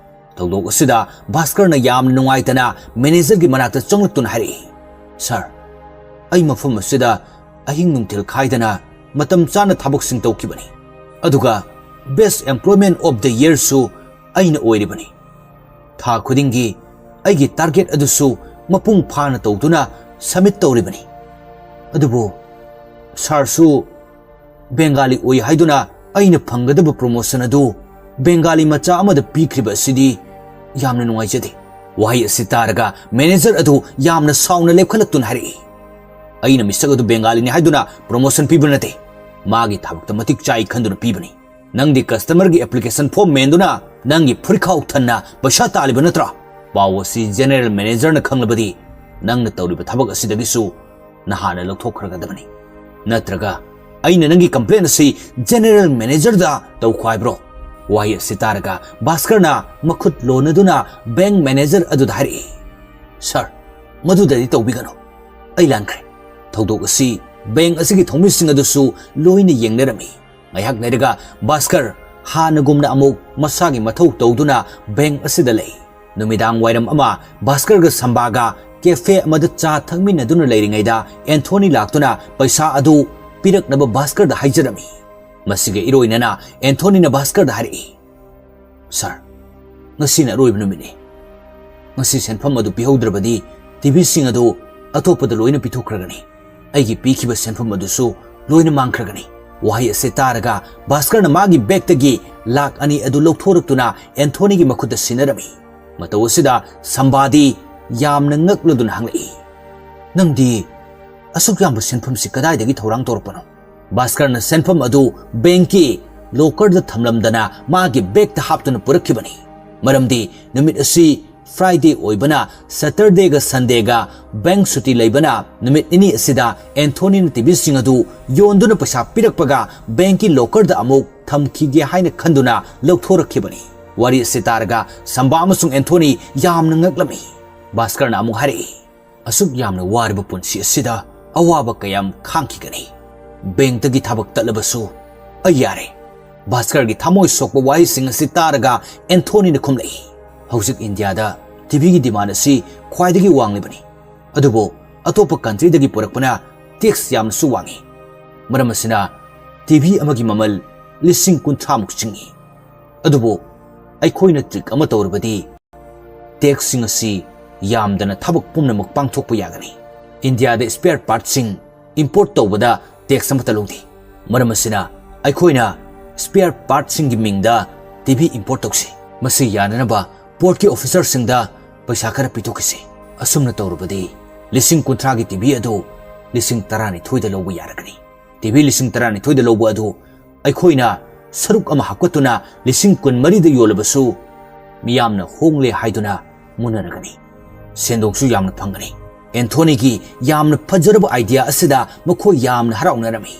ꯊꯧꯗꯣꯛ ꯑꯁꯤꯗ ꯚꯥꯁꯀꯔꯅ ꯌꯥꯝꯅ ꯅꯨꯡꯉꯥꯏꯇꯅ ꯃꯦꯅꯦꯖꯔꯒꯤ ꯃꯅꯥꯛꯇ ꯆꯪꯂꯛꯇꯨꯅ ꯍꯥꯏꯔꯛꯏ, "ꯁꯥꯔ, ꯑꯩ ꯃꯐꯝ ꯑꯁꯤꯗ ꯑꯍꯤꯡ ꯅꯨꯡꯊꯤꯜ ꯈꯥꯏꯗꯅ ꯃꯇꯝ ꯆꯥꯅ ꯊꯕꯛꯁꯤꯡ ꯇꯧꯈꯤꯕꯅꯤ, ꯑꯗꯨꯒ Best Employment of the Yearꯁꯨ ꯑꯩꯅ ꯑꯣꯏꯔꯤꯕꯅꯤ꯫ ꯊꯥ ꯈꯨꯗꯤꯡꯒꯤ ꯑꯩꯒꯤ ꯇꯥꯔꯒꯦꯠ ꯑꯗꯨꯁꯨ ꯃꯄꯨꯡ ꯐꯥꯅ ꯇꯧꯗꯨꯅ ꯁꯕꯃꯤꯠ ꯇꯧꯔꯤꯕꯅꯤ꯫ ꯑꯗꯨꯕꯨ ꯁꯥꯔꯁꯨ ꯕꯦꯡꯒꯥꯂꯤ ꯑꯣꯏ ꯍꯥꯏꯗꯨꯅ ꯑꯩꯅ ꯐꯪꯒꯗꯕ ꯄ꯭ꯔꯣꯃꯣꯁꯟ ꯑꯗꯨ ꯕꯦꯡꯒꯥꯂꯤ ꯃꯆꯥ ꯑꯃꯗ ꯄꯤꯈ꯭ꯔꯤꯕ ꯑꯁꯤꯗꯤ ꯌꯥꯝꯅ ꯅꯨꯡꯉꯥꯏꯖꯗꯦ꯫" ꯋꯥꯍꯩ ꯑꯁꯤ ꯇꯥꯔꯒ ꯃꯦꯅꯦꯖꯔ ꯑꯗꯨ ꯌꯥꯝꯅ ꯁꯥꯎꯅ ꯂꯦꯞꯈꯠꯂꯛꯇꯨꯅ ꯍꯥꯏꯔꯛꯏ, "ꯑꯩꯅ ꯃꯤꯁꯛ ꯑꯗꯨ ꯕꯦꯡꯒꯥꯂꯤꯅꯤ ꯍꯥꯏꯗꯨꯅ ꯄ꯭ꯔꯣꯃꯣꯁꯟ ꯄꯤꯕ ꯅꯠꯇꯦ꯫ ꯃꯥꯒꯤ ꯊꯕꯛꯇ ꯃꯇꯤꯛ ꯆꯥꯏ ꯈꯟꯗꯨꯅ ꯄꯤꯕꯅꯤ꯫ ꯅꯪꯗꯤ ꯀꯁꯇꯃꯔꯒꯤ ꯑꯦꯄ꯭ꯂꯤꯀꯦꯁꯟ ꯐꯣꯔꯝ ꯃꯦꯟꯗꯨꯅ ꯅꯪꯒꯤ ꯐꯨꯔꯤꯠꯈꯥꯎ ꯊꯟꯅ ꯄꯩꯁꯥ ꯇꯥꯜꯂꯤꯕ ꯅꯠꯇ꯭ꯔꯥ? ꯄꯥꯎ ꯑꯁꯤ ꯖꯦꯅꯦꯔꯦꯜ ꯃꯦꯅꯦꯖꯔꯅ ꯈꯪꯂꯕꯗꯤ ꯅꯪꯅ ꯇꯧꯔꯤꯕ ꯊꯕꯛ ꯑꯁꯤꯗꯒꯤꯁꯨ ꯅꯍꯥꯟꯅ ꯂꯧꯊꯣꯛꯈ꯭ꯔꯒꯗꯕꯅꯤ꯫ ꯅꯠꯇ꯭ꯔꯒ ꯑꯩꯅ ꯅꯪꯒꯤ ꯀꯝꯄ꯭ꯂꯦꯟ ꯑꯁꯤ ꯖꯦꯅꯦꯔꯦꯜ ꯃꯦꯅꯦꯖꯔꯗ ꯇꯧꯈꯣ ꯍꯥꯏꯕ꯭ꯔꯣ?" ꯋꯥꯍꯩ ꯑꯁꯤ ꯇꯥꯔꯒ ꯚꯥꯁꯀꯔꯅ ꯃꯈꯨꯠ ꯂꯣꯟꯅꯗꯨꯅ ꯕꯦꯡꯛ ꯃꯦꯅꯦꯖꯔ ꯑꯗꯨꯗ ꯍꯥꯏꯔꯛꯏ, "ꯁꯥꯔ, ꯃꯗꯨꯗꯗꯤ ꯇꯧꯕꯤꯒꯅꯨ꯫ ꯑꯩ ꯂꯥꯟꯈ꯭ꯔꯦ꯫" ꯊꯧꯗꯣꯛ ꯑꯁꯤ ꯕꯦꯡꯛ ꯑꯁꯤꯒꯤ ꯊꯧꯃꯤꯁꯤꯡ ꯑꯗꯨꯁꯨ ꯂꯣꯏꯅ ꯌꯦꯡꯅꯔꯝꯃꯤ꯫ ꯉꯥꯏꯍꯥꯛ ꯂꯩꯔꯒ ꯚꯥꯁꯀꯔ ꯍꯥꯟꯅꯒꯨꯝꯅ ꯑꯃꯨꯛ ꯃꯁꯥꯒꯤ ꯃꯊꯧ ꯇꯧꯗꯨꯅ ꯕꯦꯡꯛ ꯑꯁꯤꯗ ꯂꯩ꯫ ꯅꯨꯃꯤꯗꯥꯡ ꯋꯥꯏꯔꯝ ꯑꯃ ꯚꯥꯁꯀꯔꯒ ꯁꯝꯕꯥꯒ ꯀꯦꯐꯦ ꯑꯃꯗ ꯆꯥ ꯊꯛꯃꯤꯟꯅꯗꯨꯅ ꯂꯩꯔꯤꯉꯩꯗ ꯑꯦꯟꯊꯣꯅꯤ ꯂꯥꯛꯇꯨꯅ ꯄꯩꯁꯥ ꯑꯗꯨ ꯄꯤꯔꯛꯅꯕ ꯚꯥꯁꯀꯔꯗ ꯍꯥꯏꯖꯔꯝꯃꯤ꯫ ꯃꯁꯤꯒ ꯏꯔꯣꯏꯅꯅ ꯑꯦꯟꯊꯣꯅꯤꯅ ꯚꯥꯁꯀꯔꯗ ꯍꯥꯏꯔꯛꯏ, "ꯁꯥꯔ, ꯉꯁꯤꯅ ꯑꯔꯣꯏꯕ ꯅꯨꯃꯤꯠꯅꯤ꯫ ꯉꯁꯤ ꯁꯦꯟꯐꯝ ꯑꯗꯨ ꯄꯤꯍꯧꯗ꯭ꯔꯕꯗꯤ ꯇꯤꯚꯤꯁꯤꯡ ꯑꯗꯨ ꯑꯇꯣꯞꯄꯗ ꯂꯣꯏꯅ ꯄꯤꯊꯣꯛꯈ꯭ꯔꯒꯅꯤ꯫ ꯑꯩꯒꯤ ꯄꯤꯈꯤꯕ ꯁꯦꯟꯐꯝ ꯑꯗꯨꯁꯨ ꯂꯣꯏꯅ ꯃꯥꯡꯈ꯭ꯔꯒꯅꯤ꯫" ꯋꯥꯍꯩ ꯑꯁꯤ ꯇꯥꯔꯒ ꯚꯥꯁꯀꯔꯅ ꯃꯥꯒꯤ ꯕꯦꯒꯇꯒꯤ ꯂꯥꯛ ꯑꯅꯤ ꯑꯗꯨ ꯂꯧꯊꯣꯔꯛꯇꯨꯅ ꯑꯦꯟꯊꯣꯅꯤꯒꯤ ꯃꯈꯨꯠꯇ ꯁꯤꯟꯅꯔꯝꯃꯤ꯫ ꯃꯇꯧ ꯑꯁꯤꯗ ꯁꯝꯕꯥꯗꯤ ꯌꯥꯝꯅ ꯉꯛꯂꯗꯨꯅ ꯍꯪꯂꯛꯏ, "ꯅꯪꯗꯤ ꯑꯁꯨꯛ ꯌꯥꯝꯕ ꯁꯦꯟꯐꯝꯁꯤ ꯀꯗꯥꯏꯗꯒꯤ ꯊꯧꯔꯥꯡ ꯇꯧꯔꯛꯄꯅꯣ?" ꯚꯥꯁꯀꯔꯅ ꯁꯦꯟꯐꯝ ꯑꯗꯨ ꯕꯦꯡꯛꯀꯤ ꯂꯣꯀꯔꯗ ꯊꯝꯂꯝꯗꯅ ꯃꯥꯒꯤ ꯕꯦꯒꯇ ꯍꯥꯞꯇꯨꯅ ꯄꯨꯔꯛꯈꯤꯕꯅꯤ꯫ ꯃꯔꯝꯗꯤ ꯅꯨꯃꯤꯠ ꯑꯁꯤ Friday ꯑꯣꯏꯕꯅ Saturdayꯒ Sundayꯒ bank ꯁꯨꯇꯤ ꯂꯩꯕꯅ ꯅꯨꯃꯤꯠ ꯅꯤꯅꯤ ꯑꯁꯤꯗ ꯑꯦꯟꯊꯣꯅꯤꯅ ꯇꯤꯚꯤꯁꯤꯡ ꯑꯗꯨ ꯌꯣꯟꯗꯨꯅ ꯄꯩꯁꯥ ꯄꯤꯔꯛꯄꯒ bankꯀꯤ lockerꯗ ꯑꯃꯨꯛ ꯊꯝꯈꯤꯒꯦ ꯍꯥꯏꯅ ꯈꯟꯗꯨꯅ ꯂꯧꯊꯣꯔꯛꯈꯤꯕꯅꯤ꯫ ꯋꯥꯔꯤ ꯑꯁꯤ ꯇꯥꯔꯒ ꯁꯝꯕꯥ ꯑꯃꯁꯨꯡ ꯑꯦꯟꯊꯣꯅꯤ ꯌꯥꯝꯅ ꯉꯛꯂꯝꯃꯤ꯫ ꯚꯥꯁꯀꯔꯅ ꯑꯃꯨꯛ ꯍꯥꯏꯔꯛꯏ, "ꯑꯁꯨꯛ ꯌꯥꯝꯅ ꯋꯥꯔꯕ ꯄꯨꯟꯁꯤ ꯑꯁꯤꯗ ꯑꯋꯥꯕ ꯀꯌꯥꯝ ꯈꯥꯡꯈꯤꯒꯅꯤ? Bankꯇꯒꯤ ꯊꯕꯛ ꯇꯠꯂꯕꯁꯨ ꯑꯩ ꯌꯥꯔꯦ꯫" ꯚꯥꯁꯀꯔꯒꯤ ꯊꯃꯣꯏ ꯁꯣꯛꯄ ꯋꯥꯍꯩꯁꯤꯡ ꯑꯁꯤ ꯇꯥꯔꯒ ꯑꯦꯟꯊꯣꯅꯤꯅ ꯈꯨꯝꯂꯛꯏ, "ꯍꯧꯖꯤꯛ ꯏꯟꯗꯤꯌꯥꯗ ꯇꯤꯚꯤꯒꯤ demand ꯑꯁꯤ ꯈ꯭ꯋꯥꯏꯗꯒꯤ ꯋꯥꯡꯂꯤꯕꯅꯤ, ꯑꯗꯨꯕꯨ ꯑꯇꯣꯞꯄ countryꯗꯒꯤ ꯄꯨꯔꯛꯄꯅ tax ꯌꯥꯝꯅꯁꯨ ꯋꯥꯡꯏ꯫ ꯃꯔꯝ ꯑꯁꯤꯅ ꯇꯤꯚꯤ ꯑꯃꯒꯤ ꯃꯃꯜ ꯂꯤꯁꯤꯡ ꯀꯨꯟꯊ꯭ꯔꯥꯃꯨꯛ ꯆꯤꯡꯏ꯫ ꯑꯗꯨꯕꯨ ꯑꯩꯈꯣꯏꯅ trick ꯑꯃ ꯇꯧꯔꯕꯗꯤ taxꯁꯤꯡ ꯑꯁꯤ ꯌꯥꯝꯗꯅ ꯊꯕꯛ ꯄꯨꯝꯅꯃꯛ ꯄꯥꯡꯊꯣꯛꯄ ꯌꯥꯒꯅꯤ꯫ ꯏꯟꯗꯤꯌꯥꯗ spare partꯁꯤꯡ import ꯇꯧꯕꯗ tax ꯑꯃꯠꯇ ꯂꯧꯗꯦ꯫ ꯃꯔꯝ ꯑꯁꯤꯅ ꯑꯩꯈꯣꯏꯅ spare partꯁꯤꯡꯒꯤ ꯃꯤꯡꯗ ꯇꯤꯚꯤ import ꯇꯧꯁꯤ꯫ ꯃꯁꯤ ꯌꯥꯅꯅꯕ portꯀꯤ officerꯁꯤꯡꯗ ꯄꯩꯁꯥ ꯈꯔ ꯄꯤꯊꯣꯛꯈꯤꯁꯤ꯫ ꯑꯁꯨꯝꯅ ꯇꯧꯔꯕꯗꯤ ꯂꯤꯁꯤꯡ ꯀꯨꯟꯊ꯭ꯔꯥꯒꯤ ꯇꯤꯚꯤ ꯑꯗꯨ ꯂꯤꯁꯤꯡ ꯇꯔꯥꯅꯤꯊꯣꯏꯗ ꯂꯧꯕ ꯌꯥꯔꯒꯅꯤ꯫ ꯇꯤꯚꯤ ꯂꯤꯁꯤꯡ ꯇꯔꯥꯅꯤꯊꯣꯏꯗ ꯂꯧꯕ ꯑꯗꯨ ꯑꯩꯈꯣꯏꯅ ꯁꯔꯨꯛ ꯑꯃ ꯍꯥꯞꯀꯠꯇꯨꯅ ꯂꯤꯁꯤꯡ ꯀꯨꯟꯃꯔꯤꯗ ꯌꯣꯜꯂꯕꯁꯨ ꯃꯤꯌꯥꯝꯅ ꯍꯣꯡꯂꯦ ꯍꯥꯏꯗꯨꯅ ꯃꯨꯟꯅꯔꯒꯅꯤ꯫ ꯁꯦꯟꯗꯣꯡꯁꯨ ꯌꯥꯝꯅ ꯐꯪꯒꯅꯤ꯫" ꯑꯦꯟꯊꯣꯅꯤꯒꯤ ꯌꯥꯝꯅ ꯐꯖꯔꯕ idea ꯑꯁꯤꯗ ꯃꯈꯣꯏ ꯌꯥꯝꯅ ꯍꯔꯥꯎꯅꯔꯝꯃꯤ꯫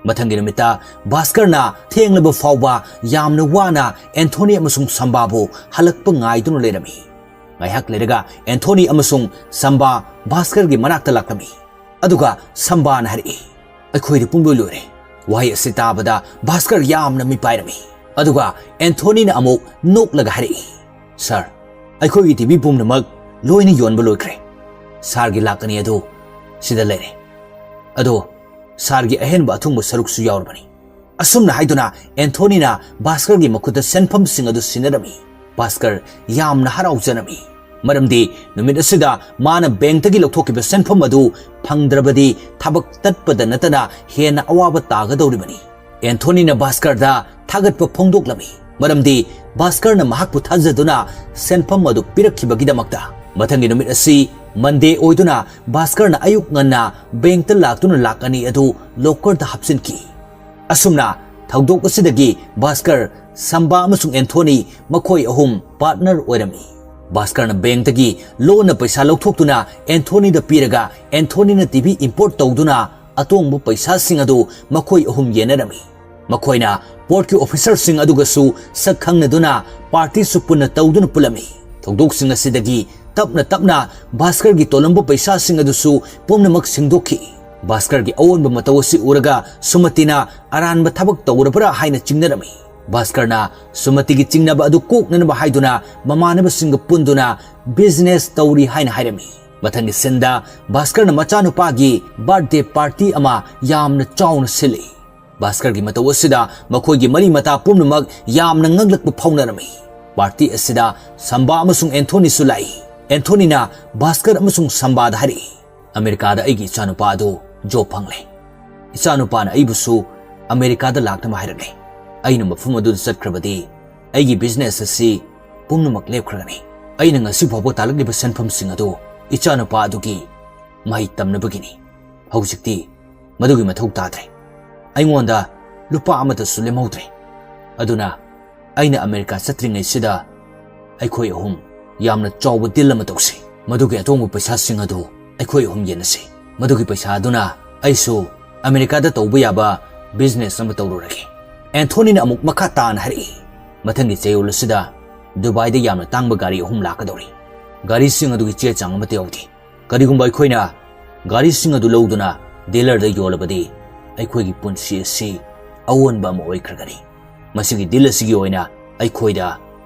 ꯃꯊꯪꯒꯤ ꯅꯨꯃꯤꯠꯇ ꯚꯥꯁꯀꯔꯅ ꯊꯦꯡꯂꯕ ꯐꯥꯎꯕ ꯌꯥꯝꯅ ꯋꯥꯅ ꯑꯦꯟꯊꯣꯅꯤ ꯑꯃꯁꯨꯡ ꯁꯝꯕꯥꯕꯨ ꯍꯜꯂꯛꯄ ꯉꯥꯏꯗꯨꯅ ꯂꯩꯔꯝꯃꯤ꯫ ꯉꯥꯏꯍꯥꯛ ꯂꯩꯔꯒ ꯑꯦꯟꯊꯣꯅꯤ ꯑꯃꯁꯨꯡ ꯁꯝꯕꯥ ꯚꯥꯁꯀꯔꯒꯤ ꯃꯅꯥꯛꯇ ꯂꯥꯛꯂꯝꯃꯤ꯫ ꯑꯗꯨꯒ ꯁꯝꯕꯥꯅ ꯍꯥꯏꯔꯛꯏ, "ꯑꯩꯈꯣꯏꯗꯤ ꯄꯨꯡꯂꯣꯏ ꯂꯣꯏꯔꯦ꯫" ꯋꯥꯍꯩ ꯑꯁꯤ ꯇꯥꯕꯗ ꯚꯥꯁꯀꯔ ꯌꯥꯝꯅ ꯃꯤꯄꯥꯏꯔꯝꯃꯤ꯫ ꯑꯗꯨꯒ ꯑꯦꯟꯊꯣꯅꯤꯅ ꯑꯃꯨꯛ ꯅꯣꯛꯂꯒ ꯍꯥꯏꯔꯛꯏ, "Sir, ꯑꯩꯈꯣꯏꯒꯤ ꯇꯤꯚꯤ ꯄꯨꯝꯅꯃꯛ ꯂꯣꯏꯅ ꯌꯣꯟꯕ ꯂꯣꯏꯈ꯭ꯔꯦ꯫ Sirꯒꯤ ꯂꯥꯛ ꯑꯅꯤ ꯑꯗꯨ ꯁꯤꯗ ꯂꯩꯔꯦ꯫ ꯑꯗꯣ Sirꯒꯤ ꯑꯍꯦꯟꯕ ꯑꯊꯨꯡꯕ ꯁꯔꯨꯛꯁꯨ ꯌꯥꯎꯔꯕꯅꯤ꯫" ꯑꯁꯨꯝꯅ ꯍꯥꯏꯗꯨꯅ ꯑꯦꯟꯊꯣꯅꯤꯅ ꯚꯥꯁꯀꯔꯒꯤ ꯃꯈꯨꯠꯇ ꯁꯦꯟꯐꯝꯁꯤꯡ ꯑꯗꯨ ꯁꯤꯟꯅꯔꯝꯃꯤ꯫ ꯚꯥꯁꯀꯔ ꯌꯥꯝꯅ ꯍꯔꯥꯎꯖꯔꯝꯃꯤ, ꯃꯔꯝꯗꯤ ꯅꯨꯃꯤꯠ ꯑꯁꯤꯗ ꯃꯥꯅ bankꯇꯒꯤ ꯂꯧꯊꯣꯛꯈꯤꯕ ꯁꯦꯟꯐꯝ ꯑꯗꯨ ꯐꯪꯗ꯭ꯔꯕꯗꯤ ꯊꯕꯛ ꯇꯠꯄꯗ ꯅꯠꯇꯅ ꯍꯦꯟꯅ ꯑꯋꯥꯕ ꯇꯥꯒꯗꯧꯔꯤꯕꯅꯤ꯫ ꯑꯦꯟꯊꯣꯅꯤꯅ ꯚꯥꯁꯀꯔꯗ ꯊꯥꯒꯠꯄ ꯐꯣꯡꯗꯣꯛꯂꯝꯃꯤ, ꯃꯔꯝꯗꯤ ꯚꯥꯁꯀꯔꯅ ꯃꯍꯥꯛꯄꯨ ꯊꯥꯖꯗꯨꯅ ꯁꯦꯟꯐꯝ ꯑꯗꯨ ꯄꯤꯔꯛꯈꯤꯕꯒꯤꯗꯃꯛꯇ꯫ ꯃꯊꯪꯒꯤ ꯅꯨꯃꯤꯠ ꯑꯁꯤ Monday ꯑꯣꯏꯗꯨꯅ ꯚꯥꯁꯀꯔꯅ ꯑꯌꯨꯛ ꯉꯟꯅ bankꯇ ꯂꯥꯛꯇꯨꯅ ꯂꯥꯛ ꯑꯅꯤ ꯑꯗꯨ lockerꯗ ꯍꯥꯞꯆꯤꯟꯈꯤ꯫ ꯑꯁꯨꯝꯅ ꯊꯧꯗꯣꯛ ꯑꯁꯤꯗꯒꯤ ꯚꯥꯁꯀꯔ, ꯁꯝꯕꯥ ꯑꯃꯁꯨꯡ ꯑꯦꯟꯊꯣꯅꯤ ꯃꯈꯣꯏ ꯑꯍꯨꯝ partner ꯑꯣꯏꯔꯝꯃꯤ꯫ ꯚꯥꯁꯀꯔꯅ ꯕꯦꯡꯛꯇꯒꯤ ꯂꯣꯟꯅ ꯄꯩꯁꯥ ꯂꯧꯊꯣꯛꯇꯨꯅ ꯑꯦꯟꯊꯣꯅꯤꯗ ꯄꯤꯔꯒ ꯑꯦꯟꯊꯣꯅꯤꯅ ꯇꯤꯚꯤ ꯏꯝꯄꯣꯔꯠ ꯇꯧꯗꯨꯅ ꯑꯇꯣꯡꯕ ꯄꯩꯁꯥꯁꯤꯡ ꯑꯗꯨ ꯃꯈꯣꯏ ꯑꯍꯨꯝ ꯌꯦꯟꯅꯔꯝꯃꯤ꯫ ꯃꯈꯣꯏꯅ ꯄꯣꯔꯠꯀꯤ ꯑꯣꯐꯤꯁꯔꯁꯤꯡ ꯑꯗꯨꯒꯁꯨ ꯁꯛ ꯈꯪꯅꯗꯨꯅ ꯄꯥꯔꯇꯤꯁꯨ ꯄꯨꯟꯅ ꯇꯧꯗꯨꯅ ꯄꯨꯜꯂꯝꯃꯤ꯫ ꯊꯧꯗꯣꯛꯁꯤꯡ ꯑꯁꯤꯗꯒꯤ ꯇꯞꯅ ꯇꯞꯅ ꯚꯥꯁꯀꯔꯒꯤ ꯇꯣꯜꯂꯝꯕ ꯄꯩꯁꯥꯁꯤꯡ ꯑꯗꯨꯁꯨ ꯄꯨꯝꯅꯃꯛ ꯁꯤꯡꯗꯣꯛꯈꯤ꯫ ꯚꯥꯁꯀꯔꯒꯤ ꯑꯑꯣꯟꯕ ꯃꯇꯧ ꯑꯁꯤ ꯎꯔꯒ ꯁꯨꯃꯇꯤꯅ ꯑꯔꯥꯟꯕ ꯊꯕꯛ ꯇꯧꯔꯕ꯭ꯔꯥ ꯍꯥꯏꯅ ꯆꯤꯡꯅꯔꯝꯃꯤ꯫ ꯚꯥꯁꯀꯔꯅ ꯁꯨꯃꯇꯤꯒꯤ ꯆꯤꯡꯅꯕ ꯑꯗꯨ ꯀꯣꯛꯅꯅꯕ ꯍꯥꯏꯗꯨꯅ ꯃꯃꯥꯟꯅꯕꯁꯤꯡꯒ ꯄꯨꯟꯗꯨꯅ ꯕꯤꯖꯤꯅꯦꯁ ꯇꯧꯔꯤ ꯍꯥꯏꯅ ꯍꯥꯏꯔꯝꯃꯤ꯫ ꯃꯊꯪꯒꯤ ꯁꯤꯟꯗ ꯚꯥꯁꯀꯔꯅ ꯃꯆꯥꯅꯨꯄꯥꯒꯤ ꯕꯥꯔꯊꯗꯦ ꯄꯥꯔꯇꯤ ꯑꯃ ꯌꯥꯝꯅ ꯆꯥꯎꯅ ꯁꯤꯜꯂꯤ꯫ ꯚꯥꯁꯀꯔꯒꯤ ꯃꯇꯧ ꯑꯁꯤꯗ ꯃꯈꯣꯏꯒꯤ ꯃꯔꯤ ꯃꯇꯥ ꯄꯨꯝꯅꯃꯛ ꯌꯥꯝꯅ ꯉꯛꯂꯛꯄ ꯐꯥꯎꯅꯔꯝꯃꯤ꯫ ꯄꯥꯔꯇꯤ ꯑꯁꯤꯗ ꯁꯝꯕꯥ ꯑꯃꯁꯨꯡ ꯑꯦꯟꯊꯣꯅꯤꯁꯨ ꯂꯥꯛꯏ꯫ ꯑꯦꯟꯊꯣꯅꯤꯅ ꯚꯥꯁꯀꯔ ꯑꯃꯁꯨꯡ ꯁꯝꯕꯥꯗ ꯍꯥꯏꯔꯛꯏ, "ꯑꯃꯦꯔꯤꯀꯥꯗ ꯑꯩꯒꯤ ꯏꯆꯥꯅꯨꯄꯥ ꯑꯗꯨ ꯖꯣꯕ ꯐꯪꯂꯦ꯫ ꯏꯆꯥꯅꯨꯄꯥꯅ ꯑꯩꯕꯨꯁꯨ ꯑꯃꯦꯔꯤꯀꯥꯗ ꯂꯥꯛꯅꯕ ꯍꯥꯏꯔꯛꯂꯦ꯫ ꯑꯩꯅ ꯃꯐꯝ ꯑꯗꯨꯗ ꯆꯠꯈ꯭ꯔꯕꯗꯤ ꯑꯩꯒꯤ ꯕꯤꯖꯤꯅꯦꯁ ꯑꯁꯤ ꯄꯨꯝꯅꯃꯛ ꯂꯦꯞꯈ꯭ꯔꯒꯅꯤ꯫ ꯑꯩꯅ ꯉꯁꯤ ꯐꯥꯎꯕ ꯇꯥꯜꯂꯛꯂꯤꯕ ꯁꯦꯟꯐꯝꯁꯤꯡ ꯑꯗꯨ ꯏꯆꯥꯅꯨꯄꯥ ꯑꯗꯨꯒꯤ ꯃꯍꯩ ꯇꯝꯅꯕꯒꯤꯅꯤ꯫ ꯍꯧꯖꯤꯛꯇꯤ ꯃꯗꯨꯒꯤ ꯃꯊꯧ ꯇꯥꯗ꯭ꯔꯦ꯫ ꯑꯩꯉꯣꯟꯗ ꯂꯨꯄꯥ ꯑꯃꯠꯇꯁꯨ ꯂꯦꯝꯍꯧꯗ꯭ꯔꯦ꯫ ꯑꯗꯨꯅ ꯑꯩꯅ ꯑꯃꯦꯔꯤꯀꯥ ꯆꯠꯇ꯭ꯔꯤꯉꯩꯁꯤꯗ ꯑꯩꯈꯣꯏ ꯑꯍꯨꯝ ꯌꯥꯝꯅ ꯆꯥꯎꯕ ꯗꯤꯜ ꯑꯃ ꯇꯧꯁꯤ꯫ ꯃꯗꯨꯒꯤ ꯑꯇꯣꯡꯕ ꯄꯩꯁꯥꯁꯤꯡ ꯑꯗꯨ ꯑꯩꯈꯣꯏ ꯑꯍꯨꯝ ꯌꯦꯟꯅꯁꯤ꯫ ꯃꯗꯨꯒꯤ ꯄꯩꯁꯥ ꯑꯗꯨꯅ ꯑꯩꯁꯨ ꯑꯃꯦꯔꯤꯀꯥꯗ ꯇꯧꯕ ꯌꯥꯕ ꯕꯤꯖꯤꯅꯦꯁ ꯑꯃ ꯇꯧꯔꯨꯔꯒꯦ꯫" ꯑꯦꯟꯊꯣꯅꯤꯅ ꯑꯃꯨꯛ ꯃꯈꯥ ꯇꯥꯅ ꯍꯥꯏꯔꯛꯏ, "ꯃꯊꯪꯒꯤ ꯆꯌꯣꯜ ꯑꯁꯤꯗ ꯗꯨꯕꯥꯏꯗ ꯌꯥꯝꯅ ꯇꯥꯡꯕ ꯒꯥꯔꯤ ꯑꯍꯨꯝ ꯂꯥꯛꯀꯗꯧꯔꯤ꯫ ꯒꯥꯔꯤꯁꯤꯡ ꯑꯗꯨꯒꯤ ꯆꯦ ꯆꯥꯡ ꯑꯃꯠꯇ ꯌꯥꯎꯗꯦ꯫ ꯀꯔꯤꯒꯨꯝꯕ ꯑꯩꯈꯣꯏꯅ ꯒꯥꯔꯤꯁꯤꯡ ꯑꯗꯨ ꯂꯧꯗꯨꯅ ꯗꯤꯂꯔꯗ ꯌꯣꯜꯂꯕꯗꯤ ꯑꯩꯈꯣꯏꯒꯤ ꯄꯨꯟꯁꯤ ꯑꯁꯤ ꯑꯑꯣꯟꯕ ꯑꯃ ꯑꯣꯏꯈ꯭ꯔꯒꯅꯤ꯫ ꯃꯁꯤꯒꯤ ꯗꯤꯜ ꯑꯁꯤꯒꯤ ꯑꯣꯏꯅ ꯑꯩꯈꯣꯏꯗ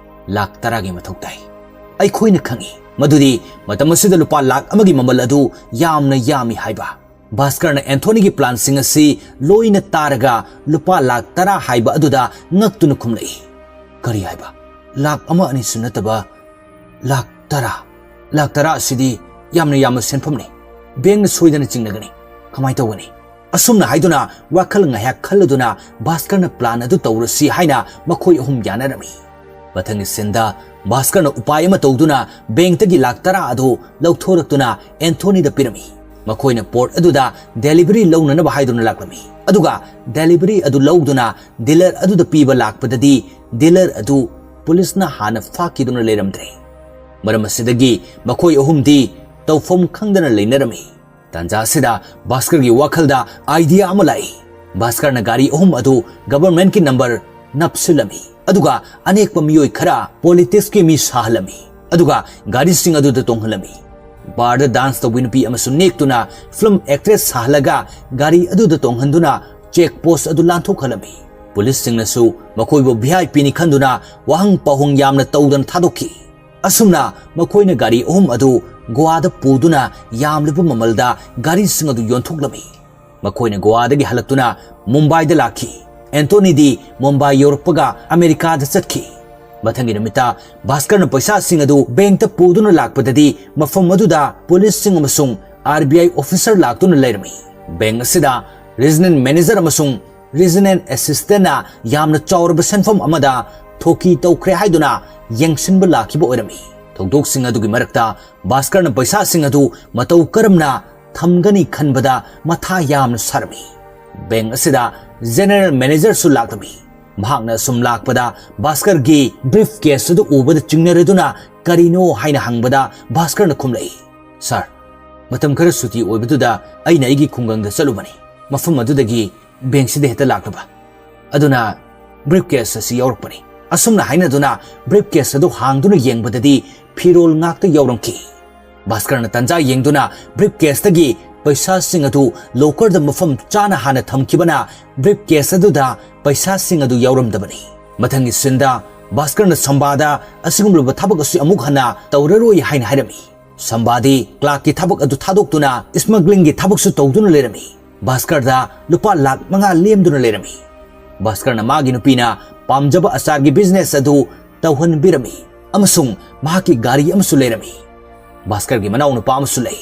ꯂꯥꯈ ꯇꯔꯥꯒꯤ ꯃꯊꯧ ꯇꯥꯏ꯫" ꯑꯩꯈꯣꯏꯅ ꯈꯪꯏ ꯃꯗꯨꯗꯤ ꯃꯇꯝ ꯑꯁꯤꯗ ꯂꯨꯄꯥ ꯂꯥꯈ ꯑꯃꯒꯤ ꯃꯃꯜ ꯑꯗꯨ ꯌꯥꯝꯅ ꯌꯥꯝꯃꯤ ꯍꯥꯏꯕ꯫ ꯚꯥꯁꯀꯔꯅ ꯑꯦꯟꯊꯣꯅꯤꯒꯤ ꯄ꯭ꯂꯥꯟꯁꯤꯡ ꯑꯁꯤ ꯂꯣꯏꯅ ꯇꯥꯔꯒ ꯂꯨꯄꯥ ꯂꯥꯈ ꯇꯔꯥ ꯍꯥꯏꯕ ꯑꯗꯨꯗ ꯉꯛꯇꯨꯅ ꯈꯨꯝꯂꯛꯏ꯫ "ꯀꯔꯤ ꯍꯥꯏꯕ? ꯂꯥꯈ ꯑꯃ ꯑꯅꯤꯁꯨ ꯅꯠꯇꯕ ꯂꯥꯈ ꯇꯔꯥ? ꯂꯥꯈ ꯇꯔꯥ ꯑꯁꯤꯗꯤ ꯌꯥꯝꯅ ꯌꯥꯝꯕ ꯁꯦꯟꯐꯝꯅꯤ꯫ ꯕꯦꯡꯅ ꯁꯣꯏꯗꯅ ꯆꯤꯡꯅꯒꯅꯤ꯫ ꯀꯃꯥꯏꯅ ꯇꯧꯒꯅꯤ?" ꯑꯁꯨꯝꯅ ꯍꯥꯏꯗꯨꯅ ꯋꯥꯈꯜ ꯉꯥꯏꯍꯥꯛ ꯈꯜꯂꯗꯨꯅ ꯚꯥꯁꯀꯔꯅ ꯄ꯭ꯂꯥꯟ ꯑꯗꯨ ꯇꯧꯔꯁꯤ ꯍꯥꯏꯅ ꯃꯈꯣꯏ ꯑꯍꯨꯝ ꯌꯥꯅꯔꯝꯃꯤ꯫ ꯃꯊꯪꯒꯤ ꯁꯤꯟꯗ ꯚꯥꯁꯀꯔꯅ ꯎꯄꯥꯏ ꯑꯃ ꯇꯧꯗꯨꯅ ꯕꯦꯡꯛꯇꯒꯤ ꯂꯥꯈ ꯇꯔꯥ ꯑꯗꯨ ꯂꯧꯊꯣꯔꯛꯇꯨꯅ ꯑꯦꯟꯊꯣꯅꯤꯗ ꯄꯤꯔꯝꯃꯤ꯫ ꯃꯈꯣꯏꯅ ꯄꯣꯔꯠ ꯑꯗꯨꯗ ꯗꯦꯂꯤꯚꯔꯤ ꯂꯧꯅꯅꯕ ꯍꯥꯏꯗꯨꯅ ꯂꯥꯛꯂꯝꯃꯤ꯫ ꯑꯗꯨꯒ ꯗꯦꯂꯤꯚꯔꯤ ꯑꯗꯨ ꯂꯧꯗꯨꯅ ꯗꯤꯂꯔ ꯑꯗꯨꯗ ꯄꯤꯕ ꯂꯥꯛꯄꯗꯗꯤ ꯗꯤꯂꯔ ꯑꯗꯨ ꯄꯨꯂꯤꯁꯅ ꯍꯥꯟꯅ ꯐꯥꯈꯤꯗꯨꯅ ꯂꯩꯔꯝꯗ꯭ꯔꯦ꯫ ꯃꯔꯝ ꯑꯁꯤꯗꯒꯤ ꯃꯈꯣꯏ ꯑꯍꯨꯝꯗꯤ ꯇꯧꯐꯝ ꯈꯪꯗꯅ ꯂꯩꯅꯔꯝꯃꯤ꯫ ꯇꯥꯟꯖꯥ ꯑꯁꯤꯗ ꯚꯥꯁꯀꯔꯒꯤ ꯋꯥꯈꯜꯗ idea ꯑꯃ ꯂꯥꯛꯏ꯫ ꯚꯥꯁꯀꯔꯅ ꯒꯥꯔꯤ ꯑꯍꯨꯝ ꯑꯗꯨ governmentꯀꯤ number ꯅꯞꯁꯤꯜꯂꯝꯃꯤ꯫ ꯑꯗꯨꯒ ꯑꯅꯦꯛꯄ ꯃꯤꯑꯣꯏ ꯈꯔ politicsꯀꯤ ꯃꯤ ꯁꯥꯍꯜꯂꯝꯃꯤ꯫ ꯑꯗꯨꯒ ꯒꯥꯔꯤꯁꯤꯡ ꯑꯗꯨꯗ ꯇꯣꯡꯍꯜꯂꯝꯃꯤ꯫ Barꯗ dance ꯇꯧꯕꯤ ꯅꯨꯄꯤ ꯑꯃꯁꯨ ꯅꯦꯛꯇꯨꯅ film actress ꯁꯥꯍꯜꯂꯒ ꯒꯥꯔꯤ ꯑꯗꯨꯗ ꯇꯣꯡꯍꯟꯗꯨꯅ check post ꯑꯗꯨ ꯂꯥꯟꯊꯣꯛꯍꯜꯂꯝꯃꯤ꯫ ꯄꯨꯂꯤꯁꯁꯤꯡꯅꯁꯨ ꯃꯈꯣꯏꯕꯨ VIPꯅꯤ ꯈꯟꯗꯨꯅ ꯋꯥꯍꯪ ꯄꯥꯎꯍꯪ ꯌꯥꯝꯅ ꯇꯧꯗꯅ ꯊꯥꯗꯣꯛꯈꯤ꯫ ꯑꯁꯨꯝꯅ ꯃꯈꯣꯏꯅ ꯒꯥꯔꯤ ꯑꯍꯨꯝ ꯑꯗꯨ ꯒꯣꯋꯥꯗ ꯄꯨꯗꯨꯅ ꯌꯥꯝꯂꯕ ꯃꯃꯜꯗ ꯒꯥꯔꯤꯁꯤꯡ ꯑꯗꯨ ꯌꯣꯟꯊꯣꯛꯂꯝꯃꯤ꯫ ꯃꯈꯣꯏꯅ ꯒꯣꯋꯥꯗꯒꯤ ꯍꯜꯂꯛꯇꯨꯅ ꯃꯨꯝꯕꯥꯏꯗ ꯂꯥꯛꯈꯤ꯫ ꯑꯦꯟꯇꯣꯅꯤꯗꯤ ꯃꯨꯝꯕꯥꯏ ꯌꯧꯔꯛꯄꯒ ꯑꯃꯦꯔꯤꯀꯥꯗ ꯆꯠꯈꯤ꯫ ꯃꯊꯪꯒꯤ ꯅꯨꯃꯤꯠꯇ ꯚꯥꯁꯀꯔꯅ ꯄꯩꯁꯥꯁꯤꯡ ꯑꯗꯨ bankꯇ ꯄꯨꯗꯨꯅ ꯂꯥꯛꯄꯗꯗꯤ ꯃꯐꯝ ꯑꯗꯨꯗ ꯄꯨꯂꯤꯁꯁꯤꯡ ꯑꯃꯁꯨꯡ RBI officer ꯂꯥꯛꯇꯨꯅ ꯂꯩꯔꯝꯃꯤ꯫ Bank ꯑꯁꯤꯗ regional manager ꯑꯃꯁꯨꯡ regional assistantꯅ ꯌꯥꯝꯅ ꯆꯥꯎꯔꯕ ꯁꯦꯟꯐꯝ ꯑꯃꯗ ꯊꯣꯛꯀꯤ ꯇꯧꯈ꯭ꯔꯦ ꯍꯥꯏꯗꯨꯅ ꯌꯦꯡꯁꯤꯟꯕ ꯂꯥꯛꯈꯤꯕ ꯑꯣꯏꯔꯝꯃꯤ꯫ ꯊꯧꯗꯣꯛꯁꯤꯡ ꯑꯗꯨꯒꯤ ꯃꯔꯛꯇ ꯚꯥꯁꯀꯔꯅ ꯄꯩꯁꯥꯁꯤꯡ ꯑꯗꯨ ꯃꯇꯧ ꯀꯔꯝꯅ ꯊꯝꯒꯅꯤ ꯈꯟꯕꯗ ꯃꯊꯥ ꯌꯥꯝꯅ ꯁꯥꯔꯝꯃꯤ꯫ Bank ꯑꯁꯤꯗ general managerꯁꯨ ꯂꯥꯛꯂꯝꯃꯤ꯫ ꯃꯍꯥꯛꯅ ꯑꯁꯨꯝ ꯂꯥꯛꯄꯗ ꯚꯥꯁꯀꯔꯒꯤ briefcase ꯑꯗꯨ ꯎꯕꯗ ꯆꯤꯡꯅꯔꯗꯨꯅ ꯀꯔꯤꯅꯣ ꯍꯥꯏꯅ ꯍꯪꯕꯗ ꯚꯥꯁꯀꯔꯅ ꯈꯨꯝꯂꯛꯏ, "Sir, ꯃꯇꯝ ꯈꯔ ꯁꯨꯇꯤ ꯑꯣꯏꯕꯗꯨꯗ ꯑꯩꯅ ꯑꯩꯒꯤ ꯈꯨꯡꯒꯪꯗ ꯆꯠꯂꯨꯕꯅꯤ꯫ ꯃꯐꯝ ꯑꯗꯨꯗꯒꯤ bankꯁꯤꯗ ꯍꯦꯛꯇ ꯂꯥꯛꯂꯕ꯫ ꯑꯗꯨꯅ briefcase ꯑꯁꯤ ꯌꯥꯎꯔꯛꯄꯅꯤ꯫" ꯑꯁꯨꯝꯅ ꯍꯥꯏꯅꯗꯨꯅ briefcase ꯑꯗꯨ ꯍꯥꯡꯗꯨꯅ ꯌꯦꯡꯕꯗꯗꯤ ꯐꯤꯔꯣꯜ ꯉꯥꯛꯇ ꯌꯥꯎꯔꯝꯈꯤ꯫ ꯚꯥꯁꯀꯔꯅ ꯇꯟꯖꯥ ꯌꯦꯡꯗꯨꯅ briefcaseꯇꯒꯤ ꯄꯩꯁꯥꯁꯤꯡ ꯑꯗꯨ lockerꯗ ꯃꯐꯝ ꯆꯥꯅ ꯍꯥꯟꯅ ꯊꯝꯈꯤꯕꯅ briefcase ꯑꯗꯨꯗ ꯄꯩꯁꯥꯁꯤꯡ ꯑꯗꯨ ꯌꯥꯎꯔꯝꯗꯕꯅꯤ꯫ ꯃꯊꯪꯒꯤ sceneꯗ ꯚꯥꯁꯀꯔꯅ ꯁꯝꯕꯥꯗ ꯑꯁꯤꯒꯨꯝꯂꯕ ꯊꯕꯛ ꯑꯁꯤ ꯑꯃꯨꯛ ꯍꯟꯅ ꯇꯧꯔꯔꯣꯏ ꯍꯥꯏꯅ ꯍꯥꯏꯔꯝꯃꯤ꯫ ꯁꯝꯕꯥꯗꯤ clerkꯀꯤ ꯊꯕꯛ ꯑꯗꯨ ꯊꯥꯗꯣꯛꯇꯨꯅ smugglingꯒꯤ ꯊꯕꯛꯁꯨ ꯇꯧꯗꯨꯅ ꯂꯩꯔꯝꯃꯤ꯫ ꯚꯥꯁꯀꯔꯗ ꯂꯨꯄꯥ ꯂꯥꯈ ꯃꯉꯥ ꯂꯦꯝꯗꯨꯅ ꯂꯩꯔꯝꯃꯤ꯫ ꯚꯥꯁꯀꯔꯅ ꯃꯥꯒꯤ ꯅꯨꯄꯤꯅ ꯄꯥꯝꯖꯕ ꯑꯆꯥꯔꯒꯤ business ꯑꯗꯨ ꯇꯧꯍꯟꯕꯤꯔꯝꯃꯤ ꯑꯃꯁꯨꯡ ꯃꯍꯥꯛꯀꯤ ꯒꯥꯔꯤ ꯑꯃꯁꯨ ꯂꯩꯔꯝꯃꯤ꯫ ꯚꯥꯁꯀꯔꯒꯤ ꯃꯅꯥꯎꯅꯨꯄꯥ ꯑꯃꯁꯨ ꯂꯩ꯫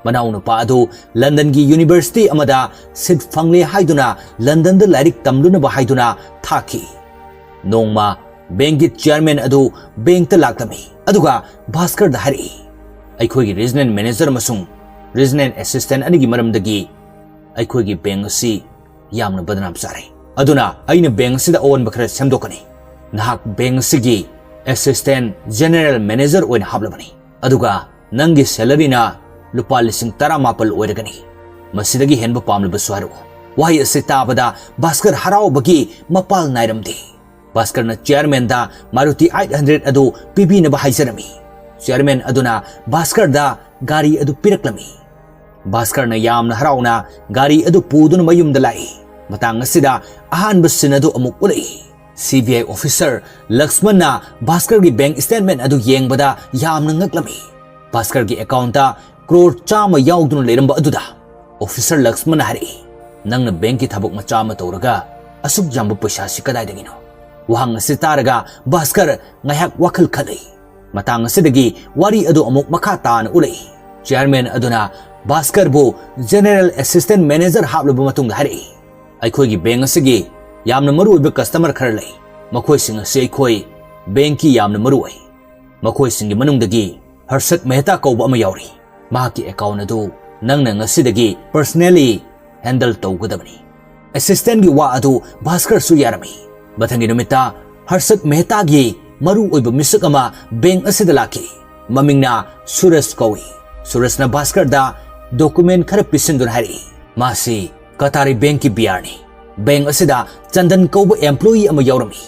ꯃꯅꯥꯎꯅꯨꯄꯥ ꯑꯗꯨ Londonꯒꯤ university ꯑꯃꯗ seat ꯐꯪꯂꯦ ꯍꯥꯏꯗꯨꯅ Londonꯗ ꯂꯥꯏꯔꯤꯛ ꯇꯝꯂꯨꯅꯕ ꯍꯥꯏꯗꯨꯅ ꯊꯥꯈꯤ꯫ ꯅꯣꯡꯃ bankꯀꯤ chairman ꯑꯗꯨ bankꯇ ꯂꯥꯛꯂꯝꯃꯤ꯫ ꯑꯗꯨꯒ ꯚꯥꯁꯀꯔꯗ ꯍꯥꯏꯔꯛꯏ, "ꯑꯩꯈꯣꯏꯒꯤ regional manager ꯑꯃꯁꯨꯡ regional assistant ꯑꯅꯤꯒꯤ ꯃꯔꯝꯗꯒꯤ ꯑꯩꯈꯣꯏꯒꯤ bank ꯑꯁꯤ ꯌꯥꯝꯅ ꯕꯗꯅꯥꯝ ꯆꯥꯔꯦ꯫ ꯑꯗꯨꯅ ꯑꯩꯅ bank ꯑꯁꯤꯗ ꯑꯑꯣꯟꯕ ꯈꯔ ꯁꯦꯝꯗꯣꯛꯀꯅꯤ꯫ ꯅꯍꯥꯛ bank ꯑꯁꯤꯒꯤ ꯑꯦꯁꯤꯁꯇꯦꯟ ꯖꯦꯅꯦꯔꯦꯜ ꯃꯦꯅꯦꯖꯔ ꯑꯣꯏꯅ ꯍꯥꯞꯂꯕꯅꯤ꯫ ꯑꯗꯨꯒ ꯅꯪꯒꯤ ꯁꯦꯂꯔꯤꯅ ꯂꯨꯄꯥ ꯂꯤꯁꯤꯡ ꯇꯔꯥꯃꯥꯄꯜ ꯑꯣꯏꯔꯒꯅꯤ꯫ ꯃꯁꯤꯗꯒꯤ ꯍꯦꯟꯕ ꯄꯥꯝꯂꯕꯁꯨ ꯍꯥꯏꯔꯛꯎ꯫ ꯋꯥꯍꯩ ꯑꯁꯤ ꯇꯥꯕꯗ ꯚꯥꯁꯀꯔ ꯍꯔꯥꯎꯕꯒꯤ ꯃꯄꯥꯜ ꯅꯥꯏꯔꯝꯗꯦ꯫ ꯚꯥꯁꯀꯔꯅ ꯆꯤꯌꯔꯃꯦꯟꯗ ꯃꯥꯔꯨꯇꯤ ꯑꯩꯠ ꯍꯟꯗ꯭ꯔꯦꯗ ꯑꯗꯨ ꯄꯤꯕꯤꯅꯕ ꯍꯥꯏꯖꯔꯝꯃꯤ꯫ ꯆꯤꯌꯔꯃꯦꯟ ꯑꯗꯨꯅ ꯚꯥꯁꯀꯔꯗ ꯒꯥꯔꯤ ꯑꯗꯨ ꯄꯤꯔꯛꯂꯝꯃꯤ꯫ ꯚꯥꯁꯀꯔꯅ ꯌꯥꯝꯅ ꯍꯔꯥꯎꯅ ꯒꯥꯔꯤ ꯑꯗꯨ ꯄꯨꯗꯨꯅ ꯃꯌꯨꯝꯗ ꯂꯥꯛꯏ꯫ ꯃꯇꯥꯡ ꯑꯁꯤꯗ ꯑꯍꯥꯟꯕ ꯁꯤꯟ ꯑꯗꯨ ꯑꯃꯨꯛ ꯎꯠꯂꯛꯏ꯫ ꯁꯤ ꯕꯤ ꯑꯥꯏ ꯑꯣꯐꯤꯁꯔ ꯂꯛꯁꯃꯟꯅ ꯚꯥꯁꯀꯔꯒꯤ ꯕꯦꯡꯛ ꯁ꯭ꯇꯦꯠꯃꯦꯟꯠ ꯑꯗꯨ ꯌꯦꯡꯕꯗ ꯌꯥꯝꯅ ꯉꯛꯂꯝꯃꯤ꯫ ꯚꯥꯁꯀꯔꯒꯤ ꯑꯦꯀꯥꯎꯟꯠꯇ ꯀ꯭ꯔꯣꯔ ꯆꯥꯝꯃ ꯌꯥꯎꯗꯨꯅ ꯂꯩꯔꯝꯕ ꯑꯗꯨꯗ ꯑꯣꯐꯤꯁꯔ ꯂꯛꯁꯃꯟꯅ ꯍꯥꯏꯔꯛꯏ, "ꯅꯪꯅ ꯕꯦꯡꯛꯀꯤ ꯊꯕꯛ ꯃꯆꯥ ꯑꯃ ꯇꯧꯔꯒ ꯑꯁꯨꯛ ꯌꯥꯝꯕ ꯄꯩꯁꯥꯁꯤ ꯀꯗꯥꯏꯗꯒꯤꯅꯣ?" ꯋꯥꯍꯪ ꯑꯁꯤ ꯇꯥꯔꯒ ꯚꯥꯁꯀꯔ ꯉꯥꯏꯍꯥꯛ ꯋꯥꯈꯜ ꯈꯜꯂꯤ꯫ ꯃꯇꯥꯡ ꯑꯁꯤꯗꯒꯤ ꯋꯥꯔꯤ ꯑꯗꯨ ꯑꯃꯨꯛ ꯃꯈꯥ ꯇꯥꯅ ꯎꯠꯂꯛꯏ꯫ ꯆꯤꯌꯔꯃꯦꯟ ꯑꯗꯨꯅ ꯚꯥꯁꯀꯔꯕꯨ ꯖꯦꯅꯦꯔꯦꯜ ꯑꯦꯁꯤꯁꯇꯦꯟꯠ ꯃꯦꯅꯦꯖꯔ ꯍꯥꯞꯂꯕ ꯃꯇꯨꯡꯗ ꯍꯥꯏꯔꯛꯏ, "ꯑꯩꯈꯣꯏꯒꯤ ꯕꯦꯡꯛ ꯑꯁꯤꯒꯤ ꯌꯥꯝꯅ ꯃꯔꯨꯑꯣꯏꯕ ꯀꯁꯇꯃꯔ ꯈꯔ ꯂꯩ꯫ ꯃꯈꯣꯏꯁꯤꯡ ꯑꯁꯤ ꯑꯩꯈꯣꯏ ꯕꯦꯡꯛꯀꯤ ꯌꯥꯝꯅ ꯃꯔꯨꯑꯣꯏ꯫ ꯃꯈꯣꯏꯁꯤꯡꯒꯤ ꯃꯅꯨꯡꯗꯒꯤ ꯍꯔꯁꯠ ꯃꯦꯍꯇꯥ ꯀꯧꯕ ꯑꯃ ꯌꯥꯎꯔꯤ꯫ ꯃꯍꯥꯛꯀꯤ ꯑꯦꯀꯥꯎꯟꯠ ꯑꯗꯨ ꯅꯪꯅ ꯉꯁꯤꯗꯒꯤ ꯄꯔꯁꯅꯦꯜꯂꯤ ꯍꯦꯟꯗꯜ ꯇꯧꯒꯗꯕꯅꯤ꯫" ꯑꯦꯁꯤꯁꯇꯦꯟꯠꯀꯤ ꯋꯥ ꯑꯗꯨ ꯚꯥꯁꯀꯔꯁꯨ ꯌꯥꯔꯝꯃꯤ꯫ ꯃꯊꯪꯒꯤ ꯅꯨꯃꯤꯠꯇ ꯍꯔꯁꯠ ꯃꯦꯍꯇꯥꯒꯤ ꯃꯔꯨꯑꯣꯏꯕ ꯃꯤꯁꯛ ꯑꯃ ꯕꯦꯡꯛ ꯑꯁꯤꯗ ꯂꯥꯛꯈꯤ꯫ ꯃꯃꯤꯡꯅ ꯁꯨꯔꯖ ꯀꯧꯏ꯫ ꯁꯨꯔꯖꯅ ꯚꯥꯁꯀꯔꯗ ꯗꯣꯀꯨꯃꯦꯟꯠ ꯈꯔ ꯄꯤꯁꯤꯟꯗꯨꯅ ꯍꯥꯏꯔꯛꯏ, "ꯃꯥꯁꯤ ꯀꯇꯥꯔꯤ ꯕꯦꯡꯛꯀꯤ ꯕꯤ ꯑꯥꯔꯅꯤ꯫ ꯕꯦꯡꯛ ꯑꯁꯤꯗ ꯆꯟꯗꯟ ꯀꯧꯕ ꯑꯦꯝꯄ꯭ꯂꯣꯌꯤ ꯑꯃ ꯌꯥꯎꯔꯝꯃꯤ꯫"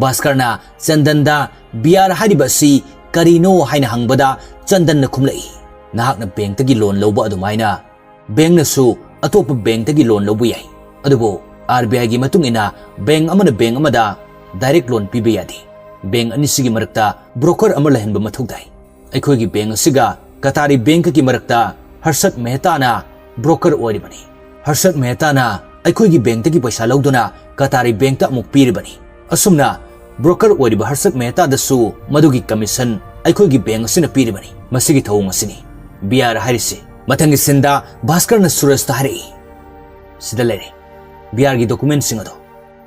ꯚꯥꯁꯀꯔꯅ ꯆꯟꯗꯟꯗ "ꯕꯤ ꯑꯥꯔ ꯍꯥꯏꯔꯤꯕ ꯑꯁꯤ ꯀꯔꯤꯅꯣ?" ꯍꯥꯏꯅ ꯍꯪꯕꯗ ꯆꯟꯗꯟꯅ ꯈꯨꯝꯂꯛꯏ, "ꯅꯍꯥꯛꯅ ꯕꯦꯡꯛꯇꯒꯤ ꯂꯣꯟ ꯂꯧꯕ ꯑꯗꯨꯃꯥꯏꯅ ꯕꯦꯡꯛꯅꯁꯨ ꯑꯇꯣꯞꯄ ꯕꯦꯡꯛꯇꯒꯤ ꯂꯣꯟ ꯂꯧꯕ ꯌꯥꯏ꯫ ꯑꯗꯨꯕꯨ ꯑꯥꯔ ꯕꯤ ꯑꯥꯏꯒꯤ ꯃꯇꯨꯡ ꯏꯟꯅ ꯕꯦꯡꯛ ꯑꯃꯅ ꯕꯦꯡꯛ ꯑꯃꯗ ꯗꯥꯏꯔꯦꯛ ꯂꯣꯟ ꯄꯤꯕ ꯌꯥꯗꯦ꯫ ꯕꯦꯡꯛ ꯑꯅꯤꯁꯤꯒꯤ ꯃꯔꯛꯇ ꯕ꯭ꯔꯣꯀꯔ ꯑꯃ ꯂꯩꯍꯟꯕ ꯃꯊꯧ ꯇꯥꯏ꯫ ꯑꯩꯈꯣꯏꯒꯤ ꯕꯦꯡꯛ ꯑꯁꯤꯒ ꯀꯇꯥꯔꯤ ꯕꯦꯡꯛꯀꯤ ꯃꯔꯛꯇ ꯍꯔꯁꯠ ꯃꯦꯍꯇꯥꯅ ꯕ꯭ꯔꯣꯀꯔ ꯑꯣꯏꯔꯤꯕꯅꯤ꯫ ꯍꯔꯁꯠ ꯃꯦꯍꯇꯥꯅ ꯑꯩꯈꯣꯏꯒꯤ ꯕꯦꯡꯛꯇꯒꯤ ꯄꯩꯁꯥ ꯂꯧꯗꯨꯅ ꯀꯇꯥꯔꯤ ꯕꯦꯡꯛꯇ ꯑꯃꯨꯛ ꯄꯤꯔꯤꯕꯅꯤ꯫ ꯑꯁꯨꯝꯅ ꯕ꯭ꯔꯣꯀꯔ ꯑꯣꯏꯔꯤꯕ ꯍꯔꯁꯠ ꯃꯦꯍꯇꯥꯗꯁꯨ ꯃꯗꯨꯒꯤ ꯀꯃꯤꯁꯟ ꯑꯩꯈꯣꯏꯒꯤ ꯕꯦꯡꯛ ꯑꯁꯤꯅ ꯄꯤꯔꯤꯕꯅꯤ꯫ ꯃꯁꯤꯒꯤ ꯊꯧꯑꯣꯡ ꯑꯁꯤꯅꯤ ꯕꯤ ꯑꯥꯔ ꯍꯥꯏꯔꯤꯁꯤ꯫" ꯃꯊꯪꯒꯤ ꯁꯤꯟꯗ ꯚꯥꯁꯀꯔꯅ ꯁꯨꯔꯖꯇ ꯍꯥꯏꯔꯛꯏ, "ꯁꯤꯗ ꯂꯩꯔꯦ, ꯕꯤ ꯑꯥꯔꯒꯤ ꯗꯣꯀꯨꯃꯦꯟꯠꯁꯤꯡ ꯑꯗꯣ꯫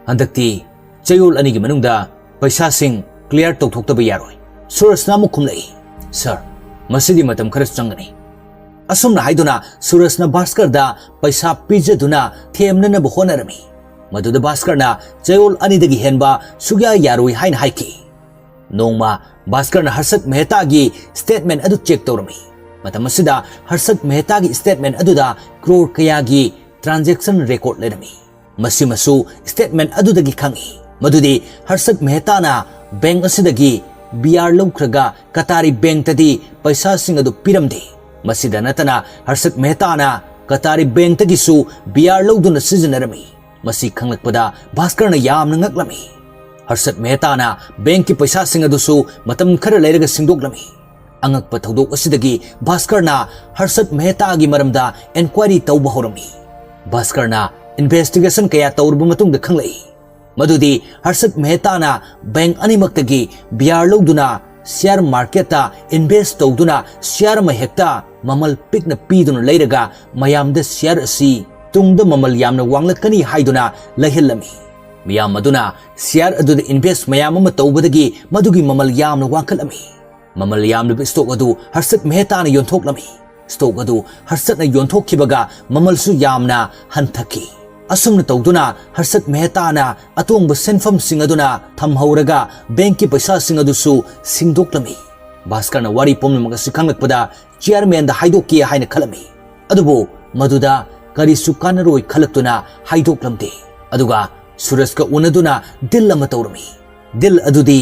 ꯍꯟꯗꯛꯇꯤ ꯆꯌꯣꯜ ꯑꯅꯤꯒꯤ ꯃꯅꯨꯡꯗ ꯄꯩꯁꯥꯁꯤꯡ ꯀ꯭ꯂꯤꯌꯥꯔ ꯇꯧꯊꯣꯛꯇꯕ ꯌꯥꯔꯣꯏ꯫" ꯁꯨꯔꯖꯅ ꯑꯃꯨꯛ ꯈꯨꯝꯂꯛꯏ, "ꯁꯥꯔ, ꯃꯁꯤꯗꯤ ꯃꯇꯝ ꯈꯔ ꯆꯪꯒꯅꯤ꯫" ꯑꯁꯨꯝꯅ ꯍꯥꯏꯗꯨꯅ ꯁꯨꯔꯖꯅ ꯚꯥꯁꯀꯔꯗ ꯄꯩꯁꯥ ꯄꯤꯖꯗꯨꯅ ꯊꯦꯝꯅꯅꯕ ꯍꯣꯠꯅꯔꯝꯃꯤ꯫ ꯃꯗꯨꯗ ꯚꯥꯁꯀꯔꯅ ꯆꯌꯣꯜ ꯑꯅꯤꯗꯒꯤ ꯍꯦꯟꯕ ꯁꯨꯛꯌꯥ ꯌꯥꯔꯣꯏ ꯍꯥꯏꯅ ꯍꯥꯏꯈꯤ꯫ ꯅꯣꯡꯃ ꯚꯥꯁꯀꯔꯅ ꯍꯔꯁꯠ ꯃꯦꯍꯇꯥꯒꯤ statement ꯑꯗꯨ check ꯇꯧꯔꯝꯃꯤ꯫ ꯃꯇꯝ ꯑꯁꯤꯗ ꯍꯔꯁꯠ ꯃꯦꯍꯇꯥꯒꯤ statement ꯑꯗꯨꯗ ꯀ꯭ꯔꯣꯔ ꯀꯌꯥꯒꯤ transaction record ꯂꯩꯔꯝꯃꯤ꯫ ꯃꯁꯤꯃꯁꯨ statement ꯑꯗꯨꯗꯒꯤ ꯈꯪꯏ ꯃꯗꯨꯗꯤ ꯍꯔꯁꯠ ꯃꯦꯍꯇꯥꯅ bank ꯑꯁꯤꯗꯒꯤ B R ꯂꯧꯈ꯭ꯔꯒ ꯀꯇꯥꯔꯤ bankꯇꯗꯤ ꯄꯩꯁꯥꯁꯤꯡ ꯑꯗꯨ ꯄꯤꯔꯝꯗꯦ꯫ ꯃꯁꯤꯗ ꯅꯠꯇꯅ ꯍꯔꯁꯠ ꯃꯦꯍꯇꯥꯅ ꯀꯇꯥꯔꯤ bankꯇꯒꯤꯁꯨ B R ꯂꯧꯗꯨꯅ ꯁꯤꯖꯤꯟꯅꯔꯝꯃꯤ꯫ ꯃꯁꯤ ꯈꯪꯂꯛꯄꯗ ꯚꯥꯁꯀꯔꯅ ꯌꯥꯝꯅ ꯉꯛꯂꯝꯃꯤ꯫ ꯍꯔꯁꯠ ꯃꯦꯍꯇꯥꯅ bankꯀꯤ ꯄꯩꯁꯥꯁꯤꯡ ꯑꯗꯨꯁꯨ ꯃꯇꯝ ꯈꯔ ꯂꯩꯔꯒ ꯁꯤꯡꯗꯣꯛꯂꯝꯃꯤ꯫ ꯑꯉꯛꯄ ꯊꯧꯗꯣꯛ ꯑꯁꯤꯗꯒꯤ ꯚꯥꯁꯀꯔꯅ ꯍꯔꯁꯠ ꯃꯦꯍꯇꯥꯒꯤ ꯃꯔꯝꯗ enquiry ꯇꯧꯕ ꯍꯧꯔꯝꯃꯤ꯫ ꯚꯥꯁꯀꯔꯅ investigation ꯀꯌꯥ ꯇꯧꯔꯕ ꯃꯇꯨꯡꯗ ꯈꯪꯂꯛꯏ ꯃꯗꯨꯗꯤ ꯍꯔꯁꯠ ꯃꯦꯍꯇꯥꯅ bank ꯑꯅꯤꯃꯛꯇꯒꯤ B R ꯂꯧꯗꯨꯅ share marketꯇ invest ꯇꯧꯗꯨꯅ share ꯑꯃ ꯍꯦꯛꯇ ꯃꯃꯜ ꯄꯤꯛꯅ ꯄꯤꯗꯨꯅ ꯂꯩꯔꯒ ꯃꯌꯥꯝꯗ share ꯑꯁꯤ ꯇꯨꯡꯗ ꯃꯃꯜ ꯌꯥꯝꯅ ꯋꯥꯡꯂꯛꯀꯅꯤ ꯍꯥꯏꯗꯨꯅ ꯂꯩꯍꯜꯂꯝꯃꯤ꯫ ꯃꯤꯌꯥꯝ ꯑꯗꯨꯅ share ꯑꯗꯨꯗ invest ꯃꯌꯥꯝ ꯑꯃ ꯇꯧꯕꯗꯒꯤ ꯃꯗꯨꯒꯤ ꯃꯃꯜ ꯌꯥꯝꯅ ꯋꯥꯡꯈꯠꯂꯝꯃꯤ꯫ ꯃꯃꯜ ꯌꯥꯝꯂꯤꯕ stock ꯑꯗꯨ ꯍꯔꯁꯠ ꯃꯦꯍꯇꯥꯅ ꯌꯣꯟꯊꯣꯛꯂꯝꯃꯤ꯫ Stock ꯑꯗꯨ ꯍꯔꯁꯠꯅ ꯌꯣꯟꯊꯣꯛꯈꯤꯕꯒ ꯃꯃꯜꯁꯨ ꯌꯥꯝꯅ ꯍꯟꯊꯈꯤ꯫ ꯑꯁꯨꯝꯅ ꯇꯧꯗꯨꯅ ꯍꯔꯁꯠ ꯃꯦꯍꯇꯥꯅ ꯑꯇꯣꯡꯕ ꯁꯦꯟꯐꯝꯁꯤꯡ ꯑꯗꯨꯅ ꯊꯝꯍꯧꯔꯒ bankꯀꯤ ꯄꯩꯁꯥꯁꯤꯡ ꯑꯗꯨꯁꯨ ꯁꯤꯡꯗꯣꯛꯂꯝꯃꯤ꯫ ꯚꯥꯁꯀꯔꯅ ꯋꯥꯔꯤ ꯄꯨꯝꯅꯃꯛ ꯑꯁꯤ ꯈꯪꯂꯛꯄꯗ chairmanꯗ ꯍꯥꯏꯗꯣꯛꯀꯦ ꯍꯥꯏꯅ ꯈꯜꯂꯝꯃꯤ꯫ ꯑꯗꯨꯕꯨ ꯃꯗꯨꯗ ꯀꯔꯤꯁꯨ ꯀꯥꯟꯅꯔꯣꯏ ꯈꯜꯂꯛꯇꯨꯅ ꯍꯥꯏꯗꯣꯛꯂꯝꯗꯦ꯫ ꯑꯗꯨꯒ ꯁꯨꯔꯖꯀ ꯎꯅꯗꯨꯅ deal ꯑꯃ ꯇꯧꯔꯝꯃꯤ꯫ Deal ꯑꯗꯨꯗꯤ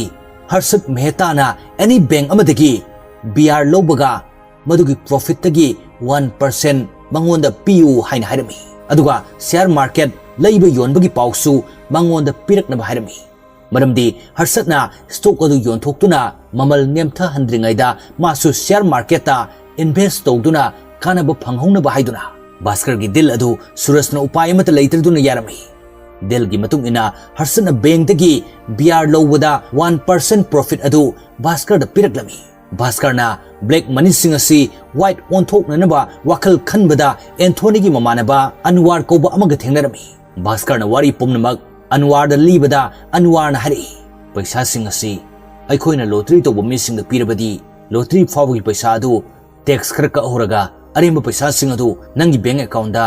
ꯍꯔꯁꯠ ꯃꯦꯍꯇꯥꯅ any bank ꯑꯃꯗꯒꯤ B R ꯂꯧꯕꯒ ꯃꯗꯨꯒꯤ profitꯇꯒꯤ one percent ꯃꯉꯣꯟꯗ ꯄꯤꯌꯨ ꯍꯥꯏꯅ ꯍꯥꯏꯔꯝꯃꯤ꯫ ꯑꯗꯨꯒ share market ꯂꯩꯕ ꯌꯣꯟꯕꯒꯤ ꯄꯥꯎꯁꯨ ꯃꯉꯣꯟꯗ ꯄꯤꯔꯛꯅꯕ ꯍꯥꯏꯔꯝꯃꯤ꯫ ꯃꯔꯝꯗꯤ ꯍꯔꯁꯠꯅ stock ꯑꯗꯨ ꯌꯣꯟꯊꯣꯛꯇꯨꯅ ꯃꯃꯜ ꯅꯦꯝꯊꯍꯟꯗ꯭ꯔꯤꯉꯩꯗ ꯃꯥꯁꯨ share marketꯇ invest ꯇꯧꯗꯨꯅ ꯀꯥꯟꯅꯕ ꯐꯪꯍꯧꯅꯕ ꯍꯥꯏꯗꯨꯅ꯫ ꯚꯥꯁꯀꯔꯒꯤ deal ꯑꯗꯨ ꯁꯨꯔꯖꯅ ꯎꯄꯥꯏ ꯑꯃꯠꯇ ꯂꯩꯇ꯭ꯔꯗꯨꯅ ꯌꯥꯔꯝꯃꯤ꯫ Dealꯒꯤ ꯃꯇꯨꯡ ꯏꯟꯅ ꯍꯔꯁꯠꯅ bankꯇꯒꯤ B R ꯂꯧꯕꯗ one percent profit ꯑꯗꯨ ꯚꯥꯁꯀꯔꯗ ꯄꯤꯔꯛꯂꯝꯃꯤ꯫ ꯚꯥꯁꯀꯔꯅ black moneyꯁꯤꯡ ꯑꯁꯤ white ꯑꯣꯟꯊꯣꯛꯅꯅꯕ ꯋꯥꯈꯜ ꯈꯟꯕꯗ ꯑꯦꯟꯊꯣꯅꯤꯒꯤ ꯃꯃꯥꯟꯅꯕ ꯑꯟꯋꯥꯔ ꯀꯧꯕ ꯑꯃꯒ ꯊꯦꯡꯅꯔꯝꯃꯤ꯫ ꯚꯥꯁꯀꯔꯅ ꯋꯥꯔꯤ ꯄꯨꯝꯅꯃꯛ ꯑꯟꯋꯥꯔꯗ ꯂꯤꯕꯗ ꯑꯟꯋꯥꯔꯅ ꯍꯥꯏꯔꯛꯏ, "ꯄꯩꯁꯥꯁꯤꯡ ꯑꯁꯤ ꯑꯩꯈꯣꯏꯅ lottery ꯇꯧꯕ ꯃꯤꯁꯤꯡꯗ ꯄꯤꯔꯕꯗꯤ lottery ꯐꯥꯎꯕꯒꯤ ꯄꯩꯁꯥ ꯑꯗꯨ tax ꯈꯔ ꯀꯛꯍꯧꯔꯒ ꯑꯔꯦꯝꯕ ꯄꯩꯁꯥꯁꯤꯡ ꯑꯗꯨ ꯅꯪꯒꯤ bank accountꯗ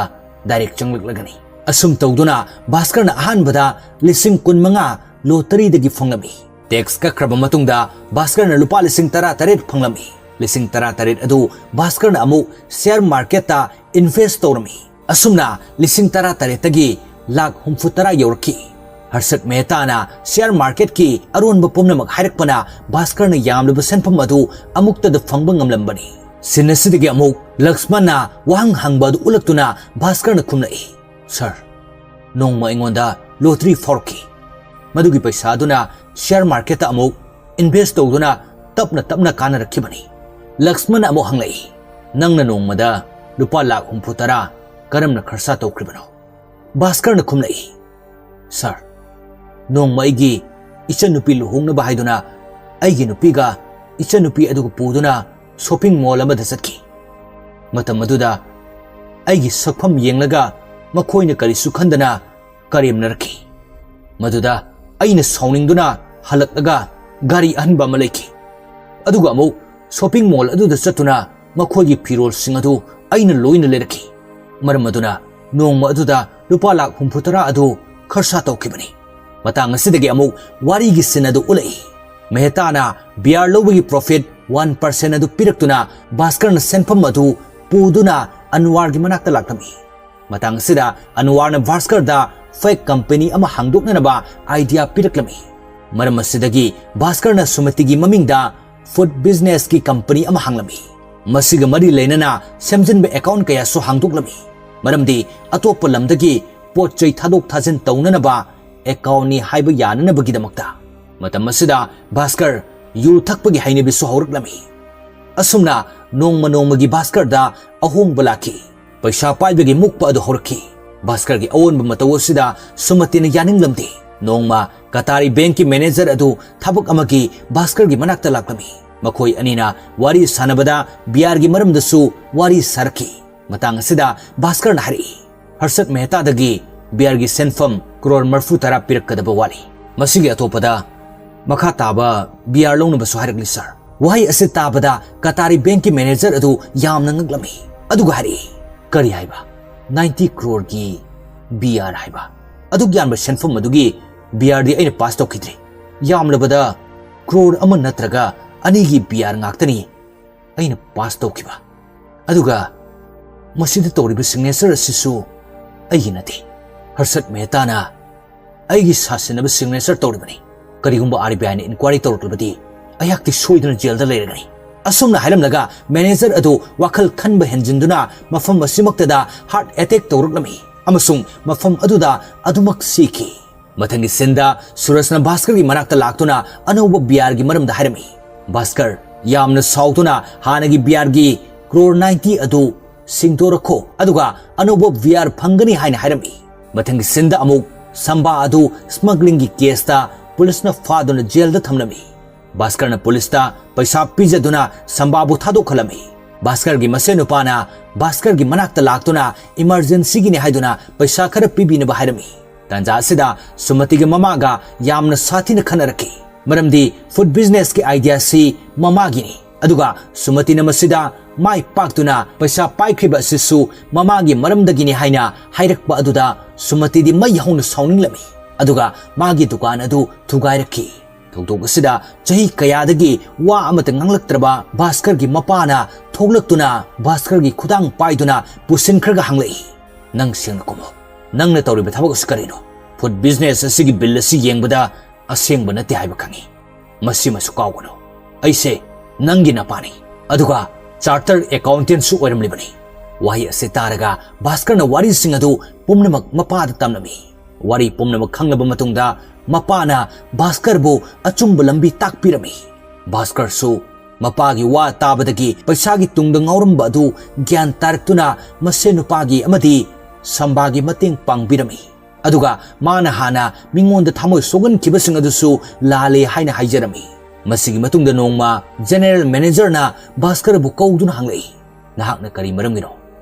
direct ꯆꯪꯂꯛꯂꯒꯅꯤ꯫" ꯑꯁꯨꯝ ꯇꯧꯗꯨꯅ ꯚꯥꯁꯀꯔꯅ ꯑꯍꯥꯟꯕꯗ ꯂꯤꯁꯤꯡ ꯀꯨꯟꯃꯉꯥ lotteryꯗꯒꯤ ꯐꯪꯂꯝꯃꯤ꯫ ꯇꯦꯛꯁ ꯀꯛꯈ꯭ꯔꯕ ꯃꯇꯨꯡꯗ ꯚꯥꯁꯀꯔꯅ ꯂꯨꯄꯥ ꯂꯤꯁꯤꯡ ꯇꯔꯥ ꯇꯔꯦꯠ ꯐꯪꯂꯝꯃꯤ꯫ ꯂꯤꯁꯤꯡ ꯇꯔꯥ ꯇꯔꯦꯠ ꯑꯗꯨ ꯚꯥꯁꯀꯔꯅ ꯑꯃꯨꯛ ꯁꯤꯌꯥꯔ ꯃꯥꯔꯀꯦꯠꯇ ꯏꯟꯚꯦꯁ ꯇꯧꯔꯝꯃꯤ꯫ ꯑꯁꯨꯝꯅ ꯂꯤꯁꯤꯡ ꯇꯔꯥ ꯇꯔꯦꯠꯇꯒꯤ ꯂꯥꯈ ꯍꯨꯝꯐꯨ ꯇꯔꯥ ꯌꯧꯔꯛꯈꯤ꯫ ꯍꯔꯁꯠ ꯃꯦꯍꯇꯥꯅ ꯁꯤꯌꯥꯔ ꯃꯥꯔꯀꯦꯠꯀꯤ ꯑꯔꯣꯟꯕ ꯄꯨꯝꯅꯃꯛ ꯍꯥꯏꯔꯛꯄꯅ ꯚꯥꯁꯀꯔꯅ ꯌꯥꯝꯂꯕ ꯁꯦꯟꯐꯝ ꯑꯗꯨ ꯑꯃꯨꯛꯇꯗ ꯐꯪꯕ ꯉꯝꯂꯝꯕꯅꯤ꯫ ꯁꯤꯟ ꯑꯁꯤꯗꯒꯤ ꯑꯃꯨꯛ ꯂꯛꯁꯃꯟꯅ ꯋꯥꯍꯪ ꯍꯪꯕ ꯑꯗꯨ ꯎꯠꯂꯛꯇꯨꯅ ꯚꯥꯁꯀꯔꯅ ꯈꯨꯝꯂꯛꯏ, "ꯁꯔ, ꯅꯣꯡꯃ ꯑꯩꯉꯣꯟꯗ ꯂꯣꯇꯔꯤ ꯐꯥꯎꯔꯛꯈꯤ꯫ ꯃꯗꯨꯒꯤ ꯄꯩꯁꯥ ꯑꯗꯨꯅ ꯁꯤꯌꯥꯔ ꯃꯥꯔꯀꯦꯠꯇ ꯑꯃꯨꯛ ꯏꯟꯚꯦꯁ ꯇꯧꯗꯨꯅ ꯇꯞꯅ ꯇꯞꯅ ꯀꯥꯟꯅꯔꯛꯈꯤꯕꯅꯤ꯫" ꯂꯛꯁꯃꯟꯅ ꯑꯃꯨꯛ ꯍꯪꯂꯛꯏ, "ꯅꯪꯅ ꯅꯣꯡꯃꯗ ꯂꯨꯄꯥ ꯂꯥꯈ ꯍꯨꯝꯐꯨ ꯇꯔꯥ ꯀꯔꯝꯅ ꯈꯔꯁꯥ ꯇꯧꯈ꯭ꯔꯤꯕꯅꯣ?" ꯚꯥꯁꯀꯔꯅ ꯈꯨꯝꯂꯛꯏ, "ꯁꯔ, ꯅꯣꯡꯃ ꯑꯩꯒꯤ ꯏꯆꯟꯅꯨꯄꯤ ꯂꯨꯍꯣꯡꯅꯕ ꯍꯥꯏꯗꯨꯅ ꯑꯩꯒꯤ ꯅꯨꯄꯤꯒ ꯏꯆꯟꯅꯨꯄꯤ ꯑꯗꯨꯒ ꯄꯨꯗꯨꯅ ꯁꯣꯄꯤꯡ ꯃꯣꯜ ꯑꯃꯗ ꯆꯠꯈꯤ꯫ ꯃꯇꯝ ꯑꯗꯨꯗ ꯑꯩꯒꯤ ꯁꯛꯐꯝ ꯌꯦꯡꯂꯒ ꯃꯈꯣꯏꯅ ꯀꯔꯤꯁꯨ ꯈꯟꯗꯅ ꯀꯔꯦꯝꯅꯔꯛꯈꯤ꯫ ꯃꯗꯨꯗ ꯑꯩꯅ ꯁꯥꯎꯅꯤꯡꯗꯨꯅ ꯍꯜꯂꯛꯂꯒ ꯒꯥꯔꯤ ꯑꯍꯟꯕ ꯑꯃ ꯂꯩꯈꯤ꯫ ꯑꯗꯨꯒ ꯑꯃꯨꯛ ꯁꯣꯄꯤꯡ ꯃꯣꯜ ꯑꯗꯨꯗ ꯆꯠꯇꯨꯅ ꯃꯈꯣꯏꯒꯤ ꯐꯤꯔꯣꯜꯁꯤꯡ ꯑꯗꯨ ꯑꯩꯅ ꯂꯣꯏꯅ ꯂꯩꯔꯛꯈꯤ꯫ ꯃꯔꯝ ꯑꯗꯨꯅ ꯅꯣꯡꯃ ꯑꯗꯨꯗ ꯂꯨꯄꯥ ꯂꯥꯈ ꯍꯨꯝꯐꯨ ꯇꯔꯥ ꯑꯗꯨ ꯈꯔꯁꯥ ꯇꯧꯈꯤꯕꯅꯤ꯫" ꯃꯇꯥꯡ ꯑꯁꯤꯗꯒꯤ ꯑꯃꯨꯛ ꯋꯥꯔꯤꯒꯤ ꯁꯤꯟ ꯑꯗꯨ ꯎꯠꯂꯛꯏ꯫ ꯃꯦꯍꯇꯥꯅ ꯕꯤꯌꯥꯔ ꯂꯧꯕꯒꯤ ꯄ꯭ꯔꯣꯐꯤꯠ ꯋꯥꯟ ꯄꯥꯔꯁꯦꯟ ꯑꯗꯨ ꯄꯤꯔꯛꯇꯨꯅ ꯚꯥꯁꯀꯔꯅ ꯁꯦꯟꯐꯝ ꯑꯗꯨ ꯄꯨꯗꯨꯅ ꯑꯟꯋꯥꯔꯒꯤ ꯃꯅꯥꯛꯇ ꯂꯥꯛꯂꯝꯃꯤ꯫ ꯃꯇꯥꯡ ꯑꯁꯤꯗ ꯑꯟꯋꯥꯔꯅ ꯚꯥꯁꯀꯔꯗ ꯐꯦꯛ ꯀꯝꯄꯦꯅꯤ ꯑꯃ ꯍꯥꯡꯗꯣꯛꯅꯅꯕ ꯑꯥꯏꯗꯤꯌꯥ ꯄꯤꯔꯛꯂꯝꯃꯤ꯫ ꯃꯔꯝ ꯑꯁꯤꯗꯒꯤ ꯚꯥꯁꯀꯔꯅ ꯁꯨꯃꯇꯤꯒꯤ ꯃꯃꯤꯡꯗ ꯐꯨꯗ ꯕꯤꯖꯤꯅꯦꯁꯀꯤ ꯀꯝꯄꯦꯅꯤ ꯑꯃ ꯍꯥꯡꯂꯝꯃꯤ꯫ ꯃꯁꯤꯒ ꯃꯔꯤ ꯂꯩꯅꯅ ꯁꯦꯝꯖꯤꯟꯕ ꯑꯦꯀꯥꯎꯟ ꯀꯌꯥꯁꯨ ꯍꯥꯡꯗꯣꯛꯂꯝꯃꯤ꯫ ꯃꯔꯝꯗꯤ ꯑꯇꯣꯞꯄ ꯂꯝꯗꯒꯤ ꯄꯣꯠ ꯆꯩ ꯊꯥꯗꯣꯛ ꯊꯥꯖꯤꯟ ꯇꯧꯅꯅꯕ ꯑꯦꯀꯥꯎꯟꯅꯤ ꯍꯥꯏꯕ ꯌꯥꯅꯅꯕꯒꯤꯗꯃꯛꯇ꯫ ꯃꯇꯝ ꯑꯁꯤꯗ ꯚꯥꯁꯀꯔ ꯌꯨ ꯊꯛꯄꯒꯤ ꯍꯩꯅꯕꯤꯁꯨ ꯍꯧꯔꯛꯂꯝꯃꯤ꯫ ꯑꯁꯨꯝꯅ ꯅꯣꯡꯃ ꯅꯣꯡꯃꯒꯤ ꯚꯥꯁꯀꯔꯗ ꯑꯍꯣꯡꯕ ꯂꯥꯛꯈꯤ꯫ ꯄꯩꯁꯥ ꯄꯥꯏꯕꯒꯤ ꯃꯨꯛꯄ ꯑꯗꯨ ꯍꯧꯔꯛꯈꯤ꯫ ꯚꯥꯁꯀꯔꯒꯤ ꯑꯑꯣꯟꯕ ꯃꯇꯧ ꯑꯁꯤꯗ ꯁꯨꯃꯇꯤꯅ ꯌꯥꯅꯤꯡꯂꯝꯗꯦ꯫ ꯅꯣꯡꯃ ꯀꯇꯥꯔꯤ ꯕꯦꯡꯀꯤ ꯃꯦꯅꯦꯖꯔ ꯑꯗꯨ ꯊꯕꯛ ꯑꯃꯒꯤ ꯚꯥꯁꯀꯔꯒꯤ ꯃꯅꯥꯛꯇ ꯂꯥꯛꯂꯝꯃꯤ꯫ ꯃꯈꯣꯏ ꯑꯅꯤꯅ ꯋꯥꯔꯤ ꯁꯥꯟꯅꯕꯗ ꯕꯤꯌꯥꯔꯒꯤ ꯃꯔꯝꯗꯁꯨ ꯋꯥꯔꯤ ꯁꯥꯔꯛꯈꯤ꯫ ꯃꯇꯥꯡ ꯑꯁꯤꯗ ꯚꯥꯁꯀꯔꯅ ꯍꯥꯏꯔꯛꯏ, "ꯍꯔꯁꯠ ꯃꯦꯍꯇꯥꯗꯒꯤ ꯕꯤꯌꯥꯔꯒꯤ ꯁꯦꯟꯐꯝ ꯀ꯭ꯔꯣꯔ ꯃꯔꯐꯨ ꯇꯔꯥ ꯄꯤꯔꯛꯀꯗꯕ ꯋꯥꯠꯂꯤ꯫ ꯃꯁꯤꯒꯤ ꯑꯇꯣꯞꯄꯗ ꯃꯈꯥ ꯇꯥꯕ ꯕꯤꯌꯥꯔ ꯂꯧꯅꯕꯁꯨ ꯍꯥꯏꯔꯛꯂꯤ, ꯁꯥꯔ꯫" ꯋꯥꯍꯩ ꯑꯁꯤ ꯇꯥꯕꯗ ꯀꯇꯥꯔꯤ ꯕꯦꯡꯀꯤ ꯃꯦꯅꯦꯖꯔ ꯑꯗꯨ ꯌꯥꯝꯅ ꯉꯛꯂꯝꯃꯤ꯫ ꯑꯗꯨꯒ ꯍꯥꯏꯔꯛꯏ, "ꯀꯔꯤ ꯍꯥꯏꯕ? ꯅꯥꯏꯟꯇꯤ ꯀ꯭ꯔꯣꯔꯒꯤ ꯕꯤꯌꯥꯔ ꯍꯥꯏꯕ? ꯑꯗꯨꯛ ꯌꯥꯝꯕ ꯁꯦꯟꯐꯝ ꯑꯗꯨꯒꯤ ꯕꯤꯌꯥꯔꯗꯤ ꯑꯩꯅ ꯄꯥꯁ ꯇꯧꯈꯤꯗ꯭ꯔꯤ꯫ ꯌꯥꯝꯂꯕꯗ ꯀ꯭ꯔꯣꯔ ꯑꯃ ꯅꯠꯇ꯭ꯔꯒ ꯑꯅꯤꯒꯤ ꯕꯤ ꯑꯥꯔ ꯉꯥꯛꯇꯅꯤ ꯑꯩꯅ ꯄꯥꯁ ꯇꯧꯈꯤꯕ꯫ ꯑꯗꯨꯒ ꯃꯁꯤꯗ ꯇꯧꯔꯤꯕ ꯁꯤꯒꯅꯦꯆꯔ ꯑꯁꯤꯁꯨ ꯑꯩꯒꯤ ꯅꯠꯇꯦ꯫ ꯍꯔꯁꯠ ꯃꯦꯍꯇꯥꯅ ꯑꯩꯒꯤ ꯁꯥꯁꯤꯟꯅꯕ ꯁꯤꯒꯅꯦꯆꯔ ꯇꯧꯔꯤꯕꯅꯤ꯫ ꯀꯔꯤꯒꯨꯝꯕ ꯑꯥꯔ ꯕꯤ ꯑꯥꯏꯅ ꯏꯟꯀ꯭ꯋꯥꯏꯔꯤ ꯇꯧꯔꯛꯂꯕꯗꯤ ꯑꯩꯍꯥꯛꯇꯤ ꯁꯣꯏꯗꯅ ꯖꯦꯜꯗ ꯂꯩꯔꯒꯅꯤ꯫ ꯑꯁꯨꯝꯅ ꯍꯥꯏꯔꯝꯂꯒ ꯃꯦꯅꯦꯖꯔ ꯑꯗꯨ ꯋꯥꯈꯜ ꯈꯟꯕ ꯍꯦꯟꯖꯤꯟꯗꯨꯅ ꯃꯐꯝ ꯑꯁꯤꯃꯛꯇꯗ ꯍꯥꯔꯠ ꯑꯦꯇꯦꯛ ꯇꯧꯔꯛꯂꯝꯃꯤ ꯑꯃꯁꯨꯡ ꯃꯐꯝ ꯑꯗꯨꯗ ꯑꯗꯨꯃꯛ ꯁꯤꯈꯤ꯫ ꯃꯊꯪꯒꯤ ꯁꯤꯟꯗ ꯁꯨꯔꯖꯅ ꯚꯥꯁꯀꯔꯒꯤ ꯃꯅꯥꯛꯇ ꯂꯥꯛꯇꯨꯅ ꯑꯅꯧꯕ ꯕꯤ ꯑꯥꯔꯒꯤ ꯃꯔꯝꯗ ꯍꯥꯏꯔꯝꯃꯤ꯫ ꯚꯥꯁꯀꯔ ꯌꯥꯝꯅ ꯁꯥꯎꯗꯨꯅ ꯍꯥꯟꯅꯒꯤ ꯕꯤ ꯑꯥꯔꯒꯤ ꯀ꯭ꯔꯣꯔ ꯅꯥꯏꯟꯇꯤ ꯑꯗꯨ ꯁꯤꯡꯗꯣꯔꯛꯈꯣ, ꯑꯗꯨꯒ ꯑꯅꯧꯕ ꯕꯤ ꯑꯥꯔ ꯐꯪꯒꯅꯤ ꯍꯥꯏꯅ ꯍꯥꯏꯔꯝꯃꯤ꯫ ꯃꯊꯪꯒꯤ ꯁꯤꯟꯗ ꯑꯃꯨꯛ ꯁꯝꯕꯥ ꯑꯗꯨ ꯁ꯭ꯃꯒ꯭ꯂꯤꯡꯒꯤ ꯀꯦꯁꯇ ꯄꯨꯂꯤꯁꯅ ꯐꯥꯗꯨꯅ ꯖꯦꯜꯗ ꯊꯝꯂꯝꯃꯤ꯫ ꯚꯥꯁꯀꯔꯅ ꯄꯨꯂꯤꯁꯇ ꯄꯩꯁꯥ ꯄꯤꯖꯗꯨꯅ ꯁꯝꯕꯥꯕꯨ ꯊꯥꯗꯣꯛꯍꯜꯂꯝꯃꯤ꯫ ꯚꯥꯁꯀꯔꯒꯤ ꯃꯁꯦꯟ ꯅꯨꯄꯥꯅ ꯚꯥꯁꯀꯔꯒꯤ ꯃꯅꯥꯛꯇ ꯂꯥꯛꯇꯨꯅ ꯏꯃꯔꯖꯦꯟꯁꯤꯒꯤꯅꯤ ꯍꯥꯏꯗꯨꯅ ꯄꯩꯁꯥ ꯈꯔ ꯄꯤꯕꯤꯅꯕ ꯍꯥꯏꯔꯝꯃꯤ꯫ ꯇꯥꯟꯖꯥ ꯑꯁꯤꯗ ꯁꯨꯃꯇꯤꯒꯤ ꯃꯃꯥꯒ ꯌꯥꯝꯅ ꯁꯥꯊꯤꯅ ꯈꯟꯅꯔꯛꯈꯤ, ꯃꯔꯝꯗꯤ ꯐꯨꯗ ꯕꯤꯖꯤꯅꯦꯁꯀꯤ ꯑꯥꯏꯗꯤꯌꯥꯁꯤ ꯃꯃꯥꯒꯤꯅꯤ꯫ ꯑꯗꯨꯒ ꯁꯨꯃꯇꯤꯅ ꯃꯁꯤꯗ ꯃꯥꯏ ꯄꯥꯛꯇꯨꯅ ꯄꯩꯁꯥ ꯄꯥꯏꯈ꯭ꯔꯤꯕ ꯑꯁꯤꯁꯨ ꯃꯃꯥꯒꯤ ꯃꯔꯝꯗꯒꯤꯅꯤ ꯍꯥꯏꯅ ꯍꯥꯏꯔꯛꯄ ꯑꯗꯨꯗ ꯁꯨꯃꯇꯤꯗꯤ ꯃꯩ ꯍꯧꯅ ꯁꯥꯎꯅꯤꯡꯂꯝꯃꯤ꯫ ꯑꯗꯨꯒ ꯃꯥꯒꯤ ꯗꯨꯀꯥꯟ ꯑꯗꯨ ꯊꯨꯒꯥꯏꯔꯛꯈꯤ꯫ ꯊꯧꯗꯣꯛ ꯑꯁꯤꯗ ꯆꯍꯤ ꯀꯌꯥꯗꯒꯤ ꯋꯥ ꯑꯃꯠꯇ ꯉꯥꯡꯂꯛꯇ꯭ꯔꯕ ꯚꯥꯁꯀꯔꯒꯤ ꯃꯄꯥꯅ ꯊꯣꯛꯂꯛꯇꯨꯅ ꯚꯥꯁꯀꯔꯒꯤ ꯈꯨꯗꯥꯡ ꯄꯥꯏꯗꯨꯅ ꯄꯨꯁꯤꯟꯈ꯭ꯔꯒ ꯍꯪꯂꯛꯏ, "ꯅꯪ ꯁꯦꯡꯅ ꯈꯨꯝꯃꯨ꯫ ꯅꯪꯅ ꯇꯧꯔꯤꯕ ꯊꯕꯛ ꯑꯁꯤ ꯀꯔꯤꯅꯣ? ꯐꯨꯗ ꯕꯤꯖꯤꯅꯦꯁ ꯑꯁꯤꯒꯤ ꯕꯤꯜ ꯑꯁꯤ ꯌꯦꯡꯕꯗ ꯑꯁꯦꯡꯕ ꯅꯠꯇꯦ ꯍꯥꯏꯕ ꯈꯪꯏ꯫ ꯃꯁꯤꯃꯁꯨ ꯀꯥꯎꯒꯅꯨ꯫ ꯑꯩꯁꯦ ꯅꯪꯒꯤ ꯅꯄꯥꯅꯤ, ꯑꯗꯨꯒ ꯆꯥꯔꯇꯔ ꯑꯦꯀꯥꯎꯟꯇꯦꯟꯁꯨ ꯑꯣꯏꯔꯝꯂꯤꯕꯅꯤ꯫" ꯋꯥꯍꯩ ꯑꯁꯤ ꯇꯥꯔꯒ ꯚꯥꯁꯀꯔꯅ ꯋꯥꯔꯤꯁꯤꯡ ꯑꯗꯨ ꯄꯨꯝꯅꯃꯛ ꯃꯄꯥꯗ ꯇꯝꯂꯝꯃꯤ꯫ ꯋꯥꯔꯤ ꯄꯨꯝꯅꯃꯛ ꯈꯪꯂꯕ ꯃꯇꯨꯡꯗ ꯃꯄꯥꯅ ꯚꯥꯁꯀꯔꯕꯨ ꯑꯆꯨꯝꯕ ꯂꯝꯕꯤ ꯇꯥꯛꯄꯤꯔꯝꯃꯤ꯫ ꯚꯥꯁꯀꯔꯁꯨ ꯃꯄꯥꯒꯤ ꯋꯥ ꯇꯥꯕꯗꯒꯤ ꯄꯩꯁꯥꯒꯤ ꯇꯨꯡꯗ ꯉꯥꯎꯔꯝꯕ ꯑꯗꯨ ꯒ꯭ꯌꯥꯟ ꯇꯥꯔꯛꯇꯨꯅ ꯃꯁꯦꯟ ꯅꯨꯄꯥꯒꯤ ꯑꯃꯗꯤ ꯁꯝꯕꯥꯒꯤ ꯃꯇꯦꯡ ꯄꯥꯡꯕꯤꯔꯝꯃꯤ꯫ ꯑꯗꯨꯒ ꯃꯥꯅ ꯍꯥꯟꯅ ꯃꯤꯉꯣꯟꯗ ꯊꯃꯣꯏ ꯁꯣꯛꯍꯟꯈꯤꯕꯁꯤꯡ ꯑꯗꯨꯁꯨ ꯂꯥꯜꯂꯦ ꯍꯥꯏꯅ ꯍꯥꯏꯖꯔꯝꯃꯤ꯫ ꯃꯁꯤꯒꯤ ꯃꯇꯨꯡꯗ ꯅꯣꯡꯃ ꯖꯦꯅꯦꯔꯦꯜ ꯃꯦꯅꯦꯖꯔꯅ ꯚꯥꯁꯀꯔꯕꯨ ꯀꯧꯗꯨꯅ ꯍꯪꯂꯛꯏ, "ꯅꯍꯥꯛꯅ ꯀꯔꯤ ꯃꯔꯝꯒꯤꯅꯣ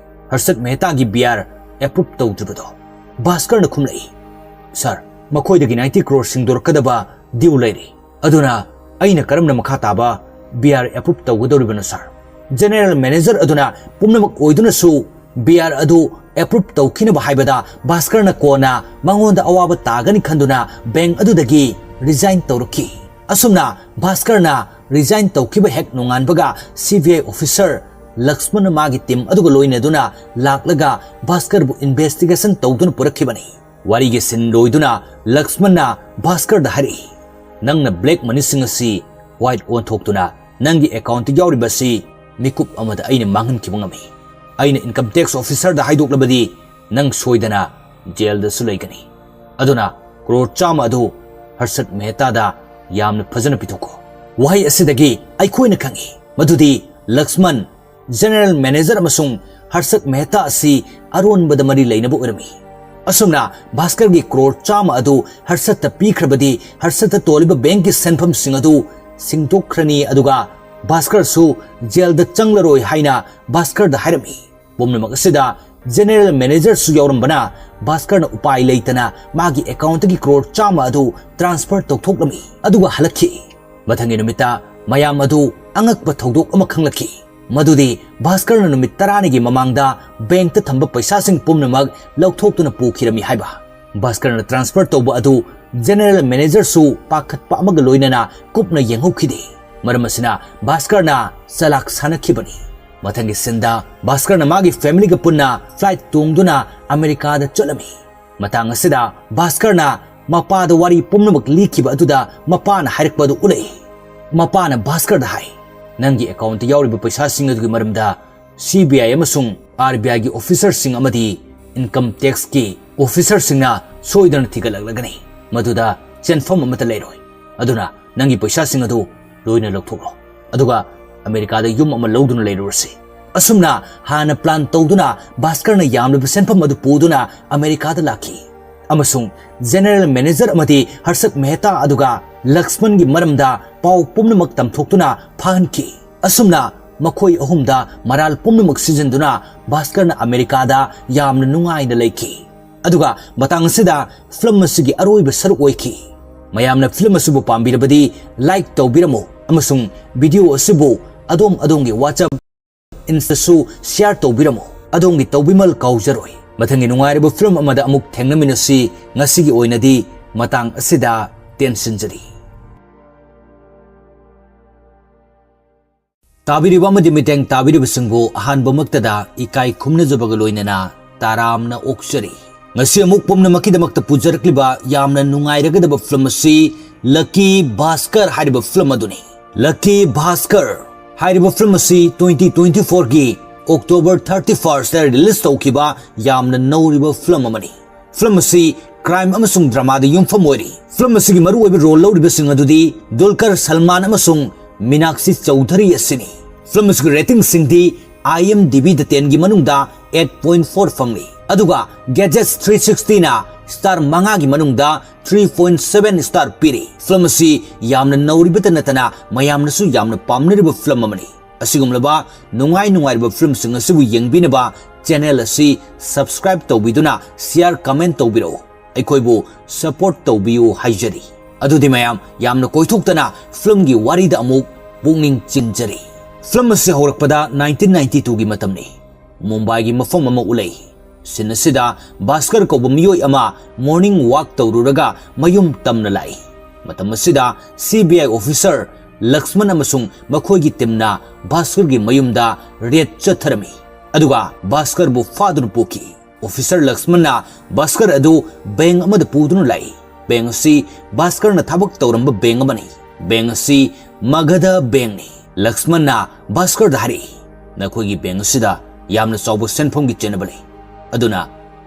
ꯍꯔꯁꯠ ꯃꯦꯍꯇꯥꯒꯤ ꯕꯤ ꯑꯥꯔ ꯑꯦꯄ꯭ꯔꯨꯞ ꯇꯧꯗ꯭ꯔꯤꯕꯗꯣ?" ꯚꯥꯁꯀꯔꯅ ꯈꯨꯝꯂꯛꯏ, "ꯁꯥꯔ, ꯃꯈꯣꯏꯗꯒꯤ ꯅꯥꯏꯟꯇꯤ ꯀ꯭ꯔꯣꯔ ꯁꯤꯡꯗꯣꯔꯛꯀꯗꯕ ꯗ꯭ꯌꯨ ꯂꯩꯔꯤ꯫ ꯑꯗꯨꯅ ꯑꯩꯅ ꯀꯔꯝꯅ ꯃꯈꯥ ꯇꯥꯕ ꯕꯤ ꯑꯥꯔ ꯑꯦꯄ꯭ꯔꯨꯞ ꯇꯧꯒꯗꯧꯔꯤꯕꯅꯣ, ꯁꯥꯔ?" ꯖꯦꯅꯦꯔꯦꯜ ꯃꯦꯅꯦꯖꯔ ꯑꯗꯨꯅ ꯄꯨꯝꯅꯃꯛ ꯑꯣꯏꯗꯨꯅꯁꯨ ꯕꯤ ꯑꯥꯔ ꯑꯗꯨ ꯑꯦꯄ꯭ꯔꯨꯞ ꯇꯧꯈꯤꯅꯕ ꯍꯥꯏꯕꯗ ꯚꯥꯁꯀꯔꯅ ꯀꯣꯟꯅ ꯃꯉꯣꯟꯗ ꯑꯋꯥꯕ ꯇꯥꯒꯅꯤ ꯈꯟꯗꯨꯅ ꯕꯦꯡꯛ ꯑꯗꯨꯗꯒꯤ resign ꯇꯧꯔꯛꯈꯤ꯫ ꯑꯁꯨꯝꯅ ꯚꯥꯁꯀꯔꯅ resign ꯇꯧꯈꯤꯕ ꯍꯦꯛ ꯅꯣꯡꯉꯥꯟꯕꯒ C B I officer ꯂꯛꯁꯃꯟꯅ ꯃꯥꯒꯤ team ꯑꯗꯨꯒ ꯂꯣꯏꯅꯗꯨꯅ ꯂꯥꯛꯂꯒ ꯚꯥꯁꯀꯔꯕꯨ investigation ꯇꯧꯗꯨꯅ ꯄꯨꯔꯛꯈꯤꯕꯅꯤ꯫ ꯋꯥꯔꯤꯒꯤ scene ꯂꯣꯏꯗꯨꯅ ꯂꯛꯁꯃꯟꯅ ꯚꯥꯁꯀꯔꯗ ꯍꯥꯏꯔꯛꯏ, "ꯅꯪꯅ black moneyꯁꯤꯡ ꯑꯁꯤ white ꯑꯣꯟꯊꯣꯛꯇꯨꯅ ꯅꯪꯒꯤ accountꯇ ꯌꯥꯎꯔꯤꯕ ꯑꯁꯤ ꯃꯤꯀꯨꯞ ꯑꯃꯗ ꯑꯩꯅ ꯃꯥꯡꯍꯟꯈꯤꯕ ꯉꯝꯃꯤ꯫ ꯑꯩꯅ income tax officerꯗ ꯍꯥꯏꯗꯣꯛꯂꯕꯗꯤ ꯅꯪ ꯁꯣꯏꯗꯅ jailꯗꯁꯨ ꯂꯩꯒꯅꯤ꯫ ꯑꯗꯨꯅ crore ꯆꯥꯝꯃ ꯑꯗꯨ ꯍꯔꯁꯠ ꯃꯦꯍꯇꯥꯗ ꯌꯥꯝꯅ ꯐꯖꯅ ꯄꯤꯊꯣꯛꯈꯣ꯫" ꯋꯥꯍꯩ ꯑꯁꯤꯗꯒꯤ ꯑꯩꯈꯣꯏꯅ ꯈꯪꯏ ꯃꯗꯨꯗꯤ ꯂꯛꯁꯃꯟ, general manager ꯑꯃꯁꯨꯡ ꯍꯔꯁꯠ ꯃꯦꯍꯇꯥ ꯑꯁꯤ ꯑꯔꯣꯟꯕꯗ ꯃꯔꯤ ꯂꯩꯅꯕ ꯑꯣꯏꯔꯝꯃꯤ꯫ ꯑꯁꯨꯝꯅ ꯚꯥꯁꯀꯔꯒꯤ crore ꯆꯥꯝꯃ ꯑꯗꯨ ꯍꯔꯁꯠꯇ ꯄꯤꯈ꯭ꯔꯕꯗꯤ ꯍꯔꯁꯠꯇ ꯇꯣꯜꯂꯤꯕ bankꯀꯤ ꯁꯦꯟꯐꯝꯁꯤꯡ ꯑꯗꯨ ꯁꯤꯡꯗꯣꯛꯈ꯭ꯔꯅꯤ, ꯑꯗꯨꯒ ꯚꯥꯁꯀꯔꯁꯨ jailꯗ ꯆꯪꯂꯔꯣꯏ ꯍꯥꯏꯅ ꯚꯥꯁꯀꯔꯗ ꯍꯥꯏꯔꯝꯃꯤ꯫ ꯄꯨꯝꯅꯃꯛ ꯑꯁꯤꯗ general managerꯁꯨ ꯌꯥꯎꯔꯝꯕꯅ ꯚꯥꯁꯀꯔꯅ ꯎꯄꯥꯏ ꯂꯩꯇꯅ ꯃꯥꯒꯤ accountꯇꯒꯤ crore ꯆꯥꯝꯃ ꯑꯗꯨ transfer ꯇꯧꯊꯣꯛꯂꯝꯃꯤ, ꯑꯗꯨꯒ ꯍꯜꯂꯛꯈꯤ꯫ ꯃꯊꯪꯒꯤ ꯅꯨꯃꯤꯠꯇ ꯃꯌꯥꯝ ꯑꯗꯨ ꯑꯉꯛꯄ ꯊꯧꯗꯣꯛ ꯑꯃ ꯈꯪꯂꯛꯈꯤ, ꯃꯗꯨꯗꯤ ꯚꯥꯁꯀꯔꯅ ꯅꯨꯃꯤꯠ ꯇꯔꯥꯅꯤꯒꯤ ꯃꯃꯥꯡꯗ bankꯇ ꯊꯝꯕ ꯄꯩꯁꯥꯁꯤꯡ ꯄꯨꯝꯅꯃꯛ ꯂꯧꯊꯣꯛꯇꯨꯅ ꯄꯨꯈꯤꯔꯝꯃꯤ ꯍꯥꯏꯕ꯫ ꯚꯥꯁꯀꯔꯅ transfer ꯇꯧꯕ ꯑꯗꯨ general managerꯁꯨ ꯄꯥꯈꯠꯄ ꯑꯃꯒ ꯂꯣꯏꯅꯅ ꯀꯨꯞꯅ ꯌꯦꯡꯍꯧꯈꯤꯗꯦ꯫ ꯃꯔꯝ ꯑꯁꯤꯅ ꯚꯥꯁꯀꯔꯅ ꯆꯂꯥꯛ ꯁꯥꯟꯅꯈꯤꯕꯅꯤ꯫ ꯃꯊꯪꯒꯤ sceneꯗ ꯚꯥꯁꯀꯔꯅ ꯃꯥꯒꯤ familyꯒ ꯄꯨꯟꯅ flight ꯇꯣꯡꯗꯨꯅ ꯑꯃꯦꯔꯤꯀꯥꯗ ꯆꯠꯂꯝꯃꯤ꯫ ꯃꯇꯥꯡ ꯑꯁꯤꯗ ꯚꯥꯁꯀꯔꯅ ꯃꯄꯥꯗ ꯋꯥꯔꯤ ꯄꯨꯝꯅꯃꯛ ꯂꯤꯈꯤꯕ ꯑꯗꯨꯗ ꯃꯄꯥꯅ ꯍꯥꯏꯔꯛꯄ ꯑꯗꯨ ꯎꯠꯂꯛꯏ꯫ ꯃꯄꯥꯅ ꯚꯥꯁꯀꯔꯗ ꯍꯥꯏ, "ꯅꯪꯒꯤ accountꯇ ꯌꯥꯎꯔꯤꯕ ꯄꯩꯁꯥꯁꯤꯡ ꯑꯗꯨꯒꯤ ꯃꯔꯝꯗ C B I ꯑꯃꯁꯨꯡ R B Iꯒꯤ officerꯁꯤꯡ ꯑꯃꯗꯤ income taxꯀꯤ officerꯁꯤꯡꯅ ꯁꯣꯏꯗꯅ ꯊꯤꯒꯠꯂꯛꯂꯒꯅꯤ꯫ ꯃꯗꯨꯗ ꯆꯦꯟꯐꯝ ꯑꯃꯠꯇ ꯂꯩꯔꯣꯏ꯫ ꯑꯗꯨꯅ ꯅꯪꯒꯤ ꯄꯩꯁꯥꯁꯤꯡ ꯑꯗꯨ ꯂꯣꯏꯅ ꯂꯧꯊꯣꯛꯂꯣ, ꯑꯗꯨꯒ ꯑꯃꯦꯔꯤꯀꯥꯗ ꯌꯨꯝ ꯑꯃ ꯂꯧꯗꯨꯅ ꯂꯩꯔꯨꯔꯁꯤ꯫" ꯑꯁꯨꯝꯅ ꯍꯥꯟꯅ plan ꯇꯧꯗꯨꯅ ꯚꯥꯁꯀꯔꯅ ꯌꯥꯝꯂꯕ ꯁꯦꯟꯐꯝ ꯑꯗꯨ ꯄꯨꯗꯨꯅ ꯑꯃꯦꯔꯤꯀꯥꯗ ꯂꯥꯛꯈꯤ, ꯑꯃꯁꯨꯡ general manager ꯑꯃꯗꯤ ꯍꯔꯁꯠ ꯃꯦꯍꯇꯥ ꯑꯗꯨꯒ ꯂꯛꯁꯃꯟꯒꯤ ꯃꯔꯝꯗ ꯄꯥꯎ ꯄꯨꯝꯅꯃꯛ ꯇꯝꯊꯣꯛꯇꯨꯅ ꯐꯥꯍꯟꯈꯤ꯫ ꯑꯁꯨꯝꯅ ꯃꯈꯣꯏ ꯑꯍꯨꯝꯗ ꯃꯔꯥꯜ ꯄꯨꯝꯅꯃꯛ ꯁꯤꯖꯤꯟꯗꯨꯅ ꯚꯥꯁꯀꯔꯅ ꯑꯃꯦꯔꯤꯀꯥꯗ ꯌꯥꯝꯅ ꯅꯨꯡꯉꯥꯏꯅ ꯂꯩꯈꯤ꯫ ꯑꯗꯨꯒ ꯃꯇꯥꯡ ꯑꯁꯤꯗ film ꯑꯁꯤꯒꯤ ꯑꯔꯣꯏꯕ ꯁꯔꯨꯛ ꯑꯣꯏꯈꯤ꯫ ꯃꯌꯥꯝꯅ film ꯑꯁꯤꯕꯨ ꯄꯥꯝꯕꯤꯔꯕꯗꯤ like ꯇꯧꯕꯤꯔꯝꯃꯨ, ꯑꯃꯁꯨꯡ video ꯑꯁꯤꯕꯨ ꯑꯗꯣꯝ ꯑꯗꯣꯝꯒꯤ WhatsApp, Instaꯁꯨ share ꯇꯧꯕꯤꯔꯝꯃꯨ꯫ ꯑꯗꯣꯝꯒꯤ ꯇꯧꯕꯤꯃꯜ ꯀꯥꯎꯖꯔꯣꯏ꯫ ꯃꯊꯪꯒꯤ ꯅꯨꯡꯉꯥꯏꯔꯕ film ꯑꯃꯗ ꯑꯃꯨꯛ ꯊꯦꯡꯅꯃꯤꯟꯅꯁꯤ꯫ ꯉꯁꯤꯒꯤ ꯑꯣꯏꯅꯗꯤ ꯃꯇꯥꯡ ꯑꯁꯤꯗ ꯇꯦꯟꯁꯤꯟꯖꯔꯤ꯫ ꯇꯥꯕꯤꯔꯤꯕ ꯑꯃꯗꯤ ꯃꯤꯠꯌꯦꯡ ꯇꯥꯕꯤꯔꯤꯕꯁꯤꯡꯕꯨ ꯑꯍꯥꯟꯕꯃꯛꯇꯗ ꯏꯀꯥꯏ ꯈꯨꯝꯅꯖꯕꯒ ꯂꯣꯏꯅꯅ ꯇꯔꯥꯝꯅ ꯑꯣꯛꯆꯔꯤ꯫ ꯉꯁꯤ ꯑꯃꯨꯛ ꯄꯨꯝꯅꯃꯛꯀꯤꯗꯃꯛꯇ ꯄꯨꯖꯔꯛꯂꯤꯕ ꯌꯥꯝꯅ ꯅꯨꯡꯉꯥꯏꯔꯒꯗꯕ ꯐꯤꯂꯝ ꯑꯁꯤ ꯂꯛꯀꯤ ꯚꯥꯁꯀꯔ ꯍꯥꯏꯔꯤꯕ ꯐꯤꯂꯝ ꯑꯗꯨꯅꯤ꯫ ꯂꯛꯀꯤ ꯚꯥꯁꯀꯔ ꯍꯥꯏꯔꯤꯕ ꯐꯤꯂꯝ ꯑꯁꯤ twenty twenty fourꯒꯤ October thirty firstꯇ release ꯇꯧꯈꯤꯕ ꯌꯥꯝꯅ ꯅꯧꯔꯤꯕ ꯐꯤꯂꯝ ꯑꯃꯅꯤ꯫ ꯐꯤꯂꯝ ꯑꯁꯤ crime ꯑꯃꯁꯨꯡ dramaꯗ ꯌꯨꯝꯐꯝ ꯑꯣꯏꯔꯤ꯫ ꯐꯤꯂꯝ ꯑꯁꯤꯒꯤ ꯃꯔꯨꯑꯣꯏꯕ role ꯂꯧꯔꯤꯕꯁꯤꯡ ꯑꯗꯨꯗꯤ ꯗꯨꯜꯀꯔ ꯁꯜꯃꯥꯟ ꯑꯃꯁꯨꯡ ꯃꯤꯅꯥꯛꯁꯤ ꯆꯧꯙꯔꯤ ꯑꯁꯤꯅꯤ꯫ ꯐꯤꯂꯝ ꯑꯁꯤꯒꯤ ratingꯁꯤꯡꯗꯤ IMDbꯗ tenꯒꯤ ꯃꯅꯨꯡꯗ eight point four ꯐꯪꯂꯤ꯫ ꯑꯗꯨꯒ Gadgets three sixtyꯅ star ꯃꯉꯥꯒꯤ ꯃꯅꯨꯡꯗ three point seven star ꯄꯤꯔꯤ꯫ ꯐꯤꯂꯝ ꯑꯁꯤ ꯌꯥꯝꯅ ꯅꯧꯔꯤꯕꯇ ꯅꯠꯇꯅ ꯃꯌꯥꯝꯅꯁꯨ ꯌꯥꯝꯅ ꯄꯥꯝꯅꯔꯤꯕ ꯐꯤꯂꯝ ꯑꯃꯅꯤ꯫ ꯑꯁꯤꯒꯨꯝꯂꯕ ꯅꯨꯡꯉꯥꯏ ꯅꯨꯡꯉꯥꯏꯔꯕ ꯐꯤꯂꯝꯁꯤꯡ ꯑꯁꯤꯕꯨ ꯌꯦꯡꯕꯤꯅꯕ channel ꯑꯁꯤ subscribe ꯇꯧꯕꯤꯗꯨꯅ share, comment ꯇꯧꯕꯤꯔꯛꯎ꯫ ꯑꯩꯈꯣꯏꯕꯨ support ꯇꯧꯕꯤꯌꯨ ꯍꯥꯏꯖꯔꯤ꯫ ꯑꯗꯨꯗꯤ ꯃꯌꯥꯝ ꯌꯥꯝꯅ ꯀꯣꯏꯊꯣꯛꯇꯅ ꯐꯤꯂꯝꯒꯤ ꯋꯥꯔꯤꯗ ꯑꯃꯨꯛ ꯄꯨꯛꯅꯤꯡ ꯆꯤꯡꯖꯔꯤ꯫ ꯐꯤꯂꯝ ꯑꯁꯤ ꯍꯧꯔꯛꯄꯗ nineteen ninety twoꯒꯤ ꯃꯇꯝꯅꯤ꯫ ꯃꯨꯝꯕꯥꯏꯒꯤ ꯃꯐꯝ ꯑꯃ ꯎꯠꯂꯛꯏ꯫ Scene ꯑꯁꯤꯗ ꯚꯥꯁꯀꯔ ꯀꯧꯕ ꯃꯤꯑꯣꯏ ꯑꯃ morning walk ꯇꯧꯔꯨꯔꯒ ꯃꯌꯨꯝ ꯇꯝꯅ ꯂꯥꯛꯏ꯫ ꯃꯇꯝ ꯑꯁꯤꯗ CBI officer ꯂꯛꯁꯃꯟ ꯑꯃꯁꯨꯡ ꯃꯈꯣꯏꯒꯤ teamꯅ ꯚꯥꯁꯀꯔꯒꯤ ꯃꯌꯨꯝꯗ raid ꯆꯠꯊꯔꯝꯃꯤ꯫ ꯑꯗꯨꯒ ꯚꯥꯁꯀꯔꯕꯨ ꯐꯥꯗꯨꯅ ꯄꯨꯈꯤ꯫ Officer ꯂꯛꯁꯃꯟꯅ ꯚꯥꯁꯀꯔ ꯑꯗꯨ bank ꯑꯃꯗ ꯄꯨꯗꯨꯅ ꯂꯥꯛꯏ꯫ Bank ꯑꯁꯤ ꯚꯥꯁꯀꯔꯅ ꯊꯕꯛ ꯇꯧꯔꯝꯕ bank ꯑꯃꯅꯤ꯫ Bank ꯑꯁꯤ ꯃꯒꯙ bankꯅꯤ꯫ ꯂꯛꯁꯃꯟꯅ ꯚꯥꯁꯀꯔꯗ ꯍꯥꯏꯔꯛꯏ, "ꯅꯈꯣꯏꯒꯤ bank ꯑꯁꯤꯗ ꯌꯥꯝꯅ ꯆꯥꯎꯕ ꯁꯦꯟꯐꯝꯒꯤ ꯆꯦꯟꯅꯕ ꯂꯩ꯫ ꯑꯗꯨꯅ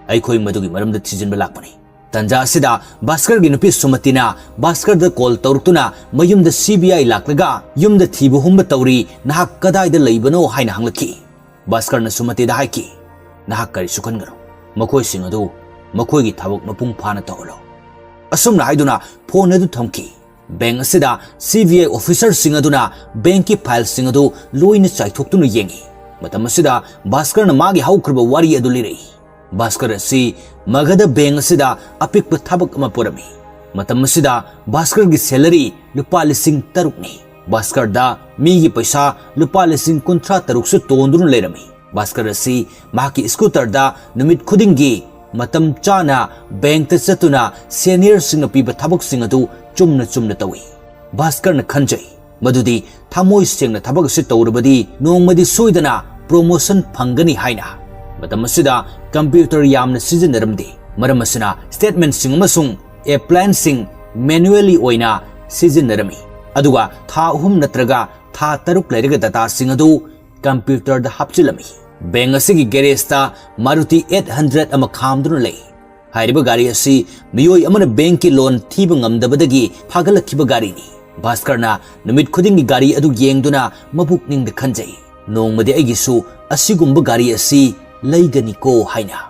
ꯑꯩꯈꯣꯏ ꯃꯗꯨꯒꯤ ꯃꯔꯝꯗ ꯊꯤꯖꯤꯟꯕ ꯂꯥꯛꯄꯅꯤ꯫" ꯇꯟꯖꯥ ꯑꯁꯤꯗ ꯚꯥꯁꯀꯔꯒꯤ ꯅꯨꯄꯤ ꯁꯨꯃꯇꯤꯅ ꯚꯥꯁꯀꯔꯗ call ꯇꯧꯔꯛꯇꯨꯅ ꯃꯌꯨꯝꯗ CBI ꯂꯥꯛꯂꯒ ꯌꯨꯝꯗ ꯊꯤꯕ ꯍꯨꯝꯕ ꯇꯧꯔꯤ, ꯅꯍꯥꯛ ꯀꯗꯥꯏꯗ ꯂꯩꯕꯅꯣ ꯍꯥꯏꯅ ꯍꯪꯂꯛꯈꯤ꯫ ꯚꯥꯁꯀꯔꯅ ꯁꯨꯃꯇꯤꯗ ꯍꯥꯏꯈꯤ, "ꯅꯍꯥꯛ ꯀꯔꯤꯁꯨ ꯈꯟꯒꯅꯨ, ꯃꯈꯣꯏꯁꯤꯡ ꯑꯗꯨ ꯃꯈꯣꯏꯒꯤ ꯊꯕꯛ ꯃꯄꯨꯡ ꯐꯥꯅ ꯇꯧꯍꯜꯂꯣ꯫" ꯑꯁꯨꯝꯅ ꯍꯥꯏꯗꯨꯅ phone ꯑꯗꯨ ꯊꯝꯈꯤ꯫ Bank ꯑꯁꯤꯗ CBI officerꯁꯤꯡ ꯑꯗꯨꯅ bankꯀꯤ fileꯁꯤꯡ ꯑꯗꯨ ꯂꯣꯏꯅ ꯆꯥꯏꯊꯣꯛꯇꯨꯅ ꯌꯦꯡꯉꯤ꯫ ꯃꯇꯝ ꯑꯁꯤꯗ ꯚꯥꯁꯀꯔꯅ ꯃꯥꯒꯤ ꯍꯧꯈ꯭ꯔꯕ ꯋꯥꯔꯤ ꯑꯗꯨ ꯂꯤꯔꯛꯏ꯫ ꯚꯥꯁꯀꯔ ꯑꯁꯤ ꯃꯒꯙ bank ꯑꯁꯤꯗ ꯑꯄꯤꯛꯄ ꯊꯕꯛ ꯑꯃ ꯄꯨꯔꯝꯃꯤ꯫ ꯃꯇꯝ ꯑꯁꯤꯗ ꯚꯥꯁꯀꯔꯒꯤ salary ꯂꯨꯄꯥ ꯂꯤꯁꯤꯡ ꯇꯔꯨꯛꯅꯤ꯫ ꯚꯥꯁꯀꯔꯗ ꯃꯤꯒꯤ ꯄꯩꯁꯥ ꯂꯨꯄꯥ ꯂꯤꯁꯤꯡ ꯀꯨꯟꯊ꯭ꯔꯥ ꯇꯔꯨꯛꯁꯨ ꯇꯣꯟꯗꯨꯅ ꯂꯩꯔꯝꯃꯤ꯫ ꯚꯥꯁꯀꯔ ꯑꯁꯤ ꯃꯍꯥꯛꯀꯤ scooterꯗ ꯅꯨꯃꯤꯠ ꯈꯨꯗꯤꯡꯒꯤ ꯃꯇꯝ ꯆꯥꯅ ꯕꯦꯡꯛꯇ ꯆꯠꯇꯨꯅ ꯁꯦꯅꯤꯌꯔꯁꯤꯡꯅ ꯄꯤꯕ ꯊꯕꯛꯁꯤꯡ ꯑꯗꯨ ꯆꯨꯝꯅ ꯆꯨꯝꯅ ꯇꯧꯏ꯫ ꯚꯥꯁꯀꯔꯅ ꯈꯟꯖꯩ ꯃꯗꯨꯗꯤ ꯊꯃꯣꯏ ꯁꯦꯡꯅ ꯊꯕꯛ ꯑꯁꯤ ꯇꯧꯔꯕꯗꯤ ꯅꯣꯡꯃꯗꯤ ꯁꯣꯏꯗꯅ ꯄ꯭ꯔꯣꯃꯣꯁꯟ ꯐꯪꯒꯅꯤ ꯍꯥꯏꯅ꯫ ꯃꯇꯝ ꯑꯁꯤꯗ ꯀꯝꯄ꯭ꯌꯨꯇꯔ ꯌꯥꯝꯅ ꯁꯤꯖꯤꯟꯅꯔꯝꯗꯦ, ꯃꯔꯝ ꯑꯁꯤꯅ ꯁ꯭ꯇꯦꯠꯃꯦꯟꯠꯁꯤꯡ ꯑꯃꯁꯨꯡ ꯑꯦꯄ꯭ꯂꯥꯟꯁꯤꯡ ꯃꯦꯅꯨꯑꯦꯂꯤ ꯑꯣꯏꯅ ꯁꯤꯖꯤꯟꯅꯔꯝꯃꯤ, ꯑꯗꯨꯒ ꯊꯥ ꯑꯍꯨꯝ ꯅꯠꯇ꯭ꯔꯒ ꯊꯥ ꯇꯔꯨꯛ ꯂꯩꯔꯒ ꯗꯇꯥꯁꯤꯡ ꯑꯗꯨ ꯀꯝꯄ꯭ꯌꯨꯇꯔꯗ ꯍꯥꯞꯆꯤꯜꯂꯝꯃꯤ꯫ ꯕꯦꯡꯛ ꯑꯁꯤꯒꯤ ꯒꯦꯔꯦꯖꯇ ꯃꯥꯔꯨꯇꯤ ꯑꯩꯠ ꯍꯟꯗ꯭ꯔꯦꯠ ꯑꯃ ꯈꯥꯝꯗꯨꯅ ꯂꯩ꯫ ꯍꯥꯏꯔꯤꯕ ꯒꯥꯔꯤ ꯑꯁꯤ ꯃꯤꯑꯣꯏ ꯑꯃꯅ ꯕꯦꯡꯛꯀꯤ ꯂꯣꯟ ꯊꯤꯕ ꯉꯝꯗꯕꯗꯒꯤ ꯐꯥꯒꯠꯂꯛꯈꯤꯕ ꯒꯥꯔꯤꯅꯤ꯫ ꯚꯥꯁꯀꯔꯅ ꯅꯨꯃꯤꯠ ꯈꯨꯗꯤꯡꯒꯤ ꯒꯥꯔꯤ ꯑꯗꯨ ꯌꯦꯡꯗꯨꯅ ꯃꯄꯨꯛꯅꯤꯡꯗ ꯈꯟꯖꯩ, "ꯅꯣꯡꯃꯗꯤ ꯑꯩꯒꯤꯁꯨ ꯑꯁꯤꯒꯨꯝꯕ ꯒꯥꯔꯤ ꯑꯁꯤ ꯂꯩꯒꯅꯤꯀꯣ" ꯍꯥꯏꯅ꯫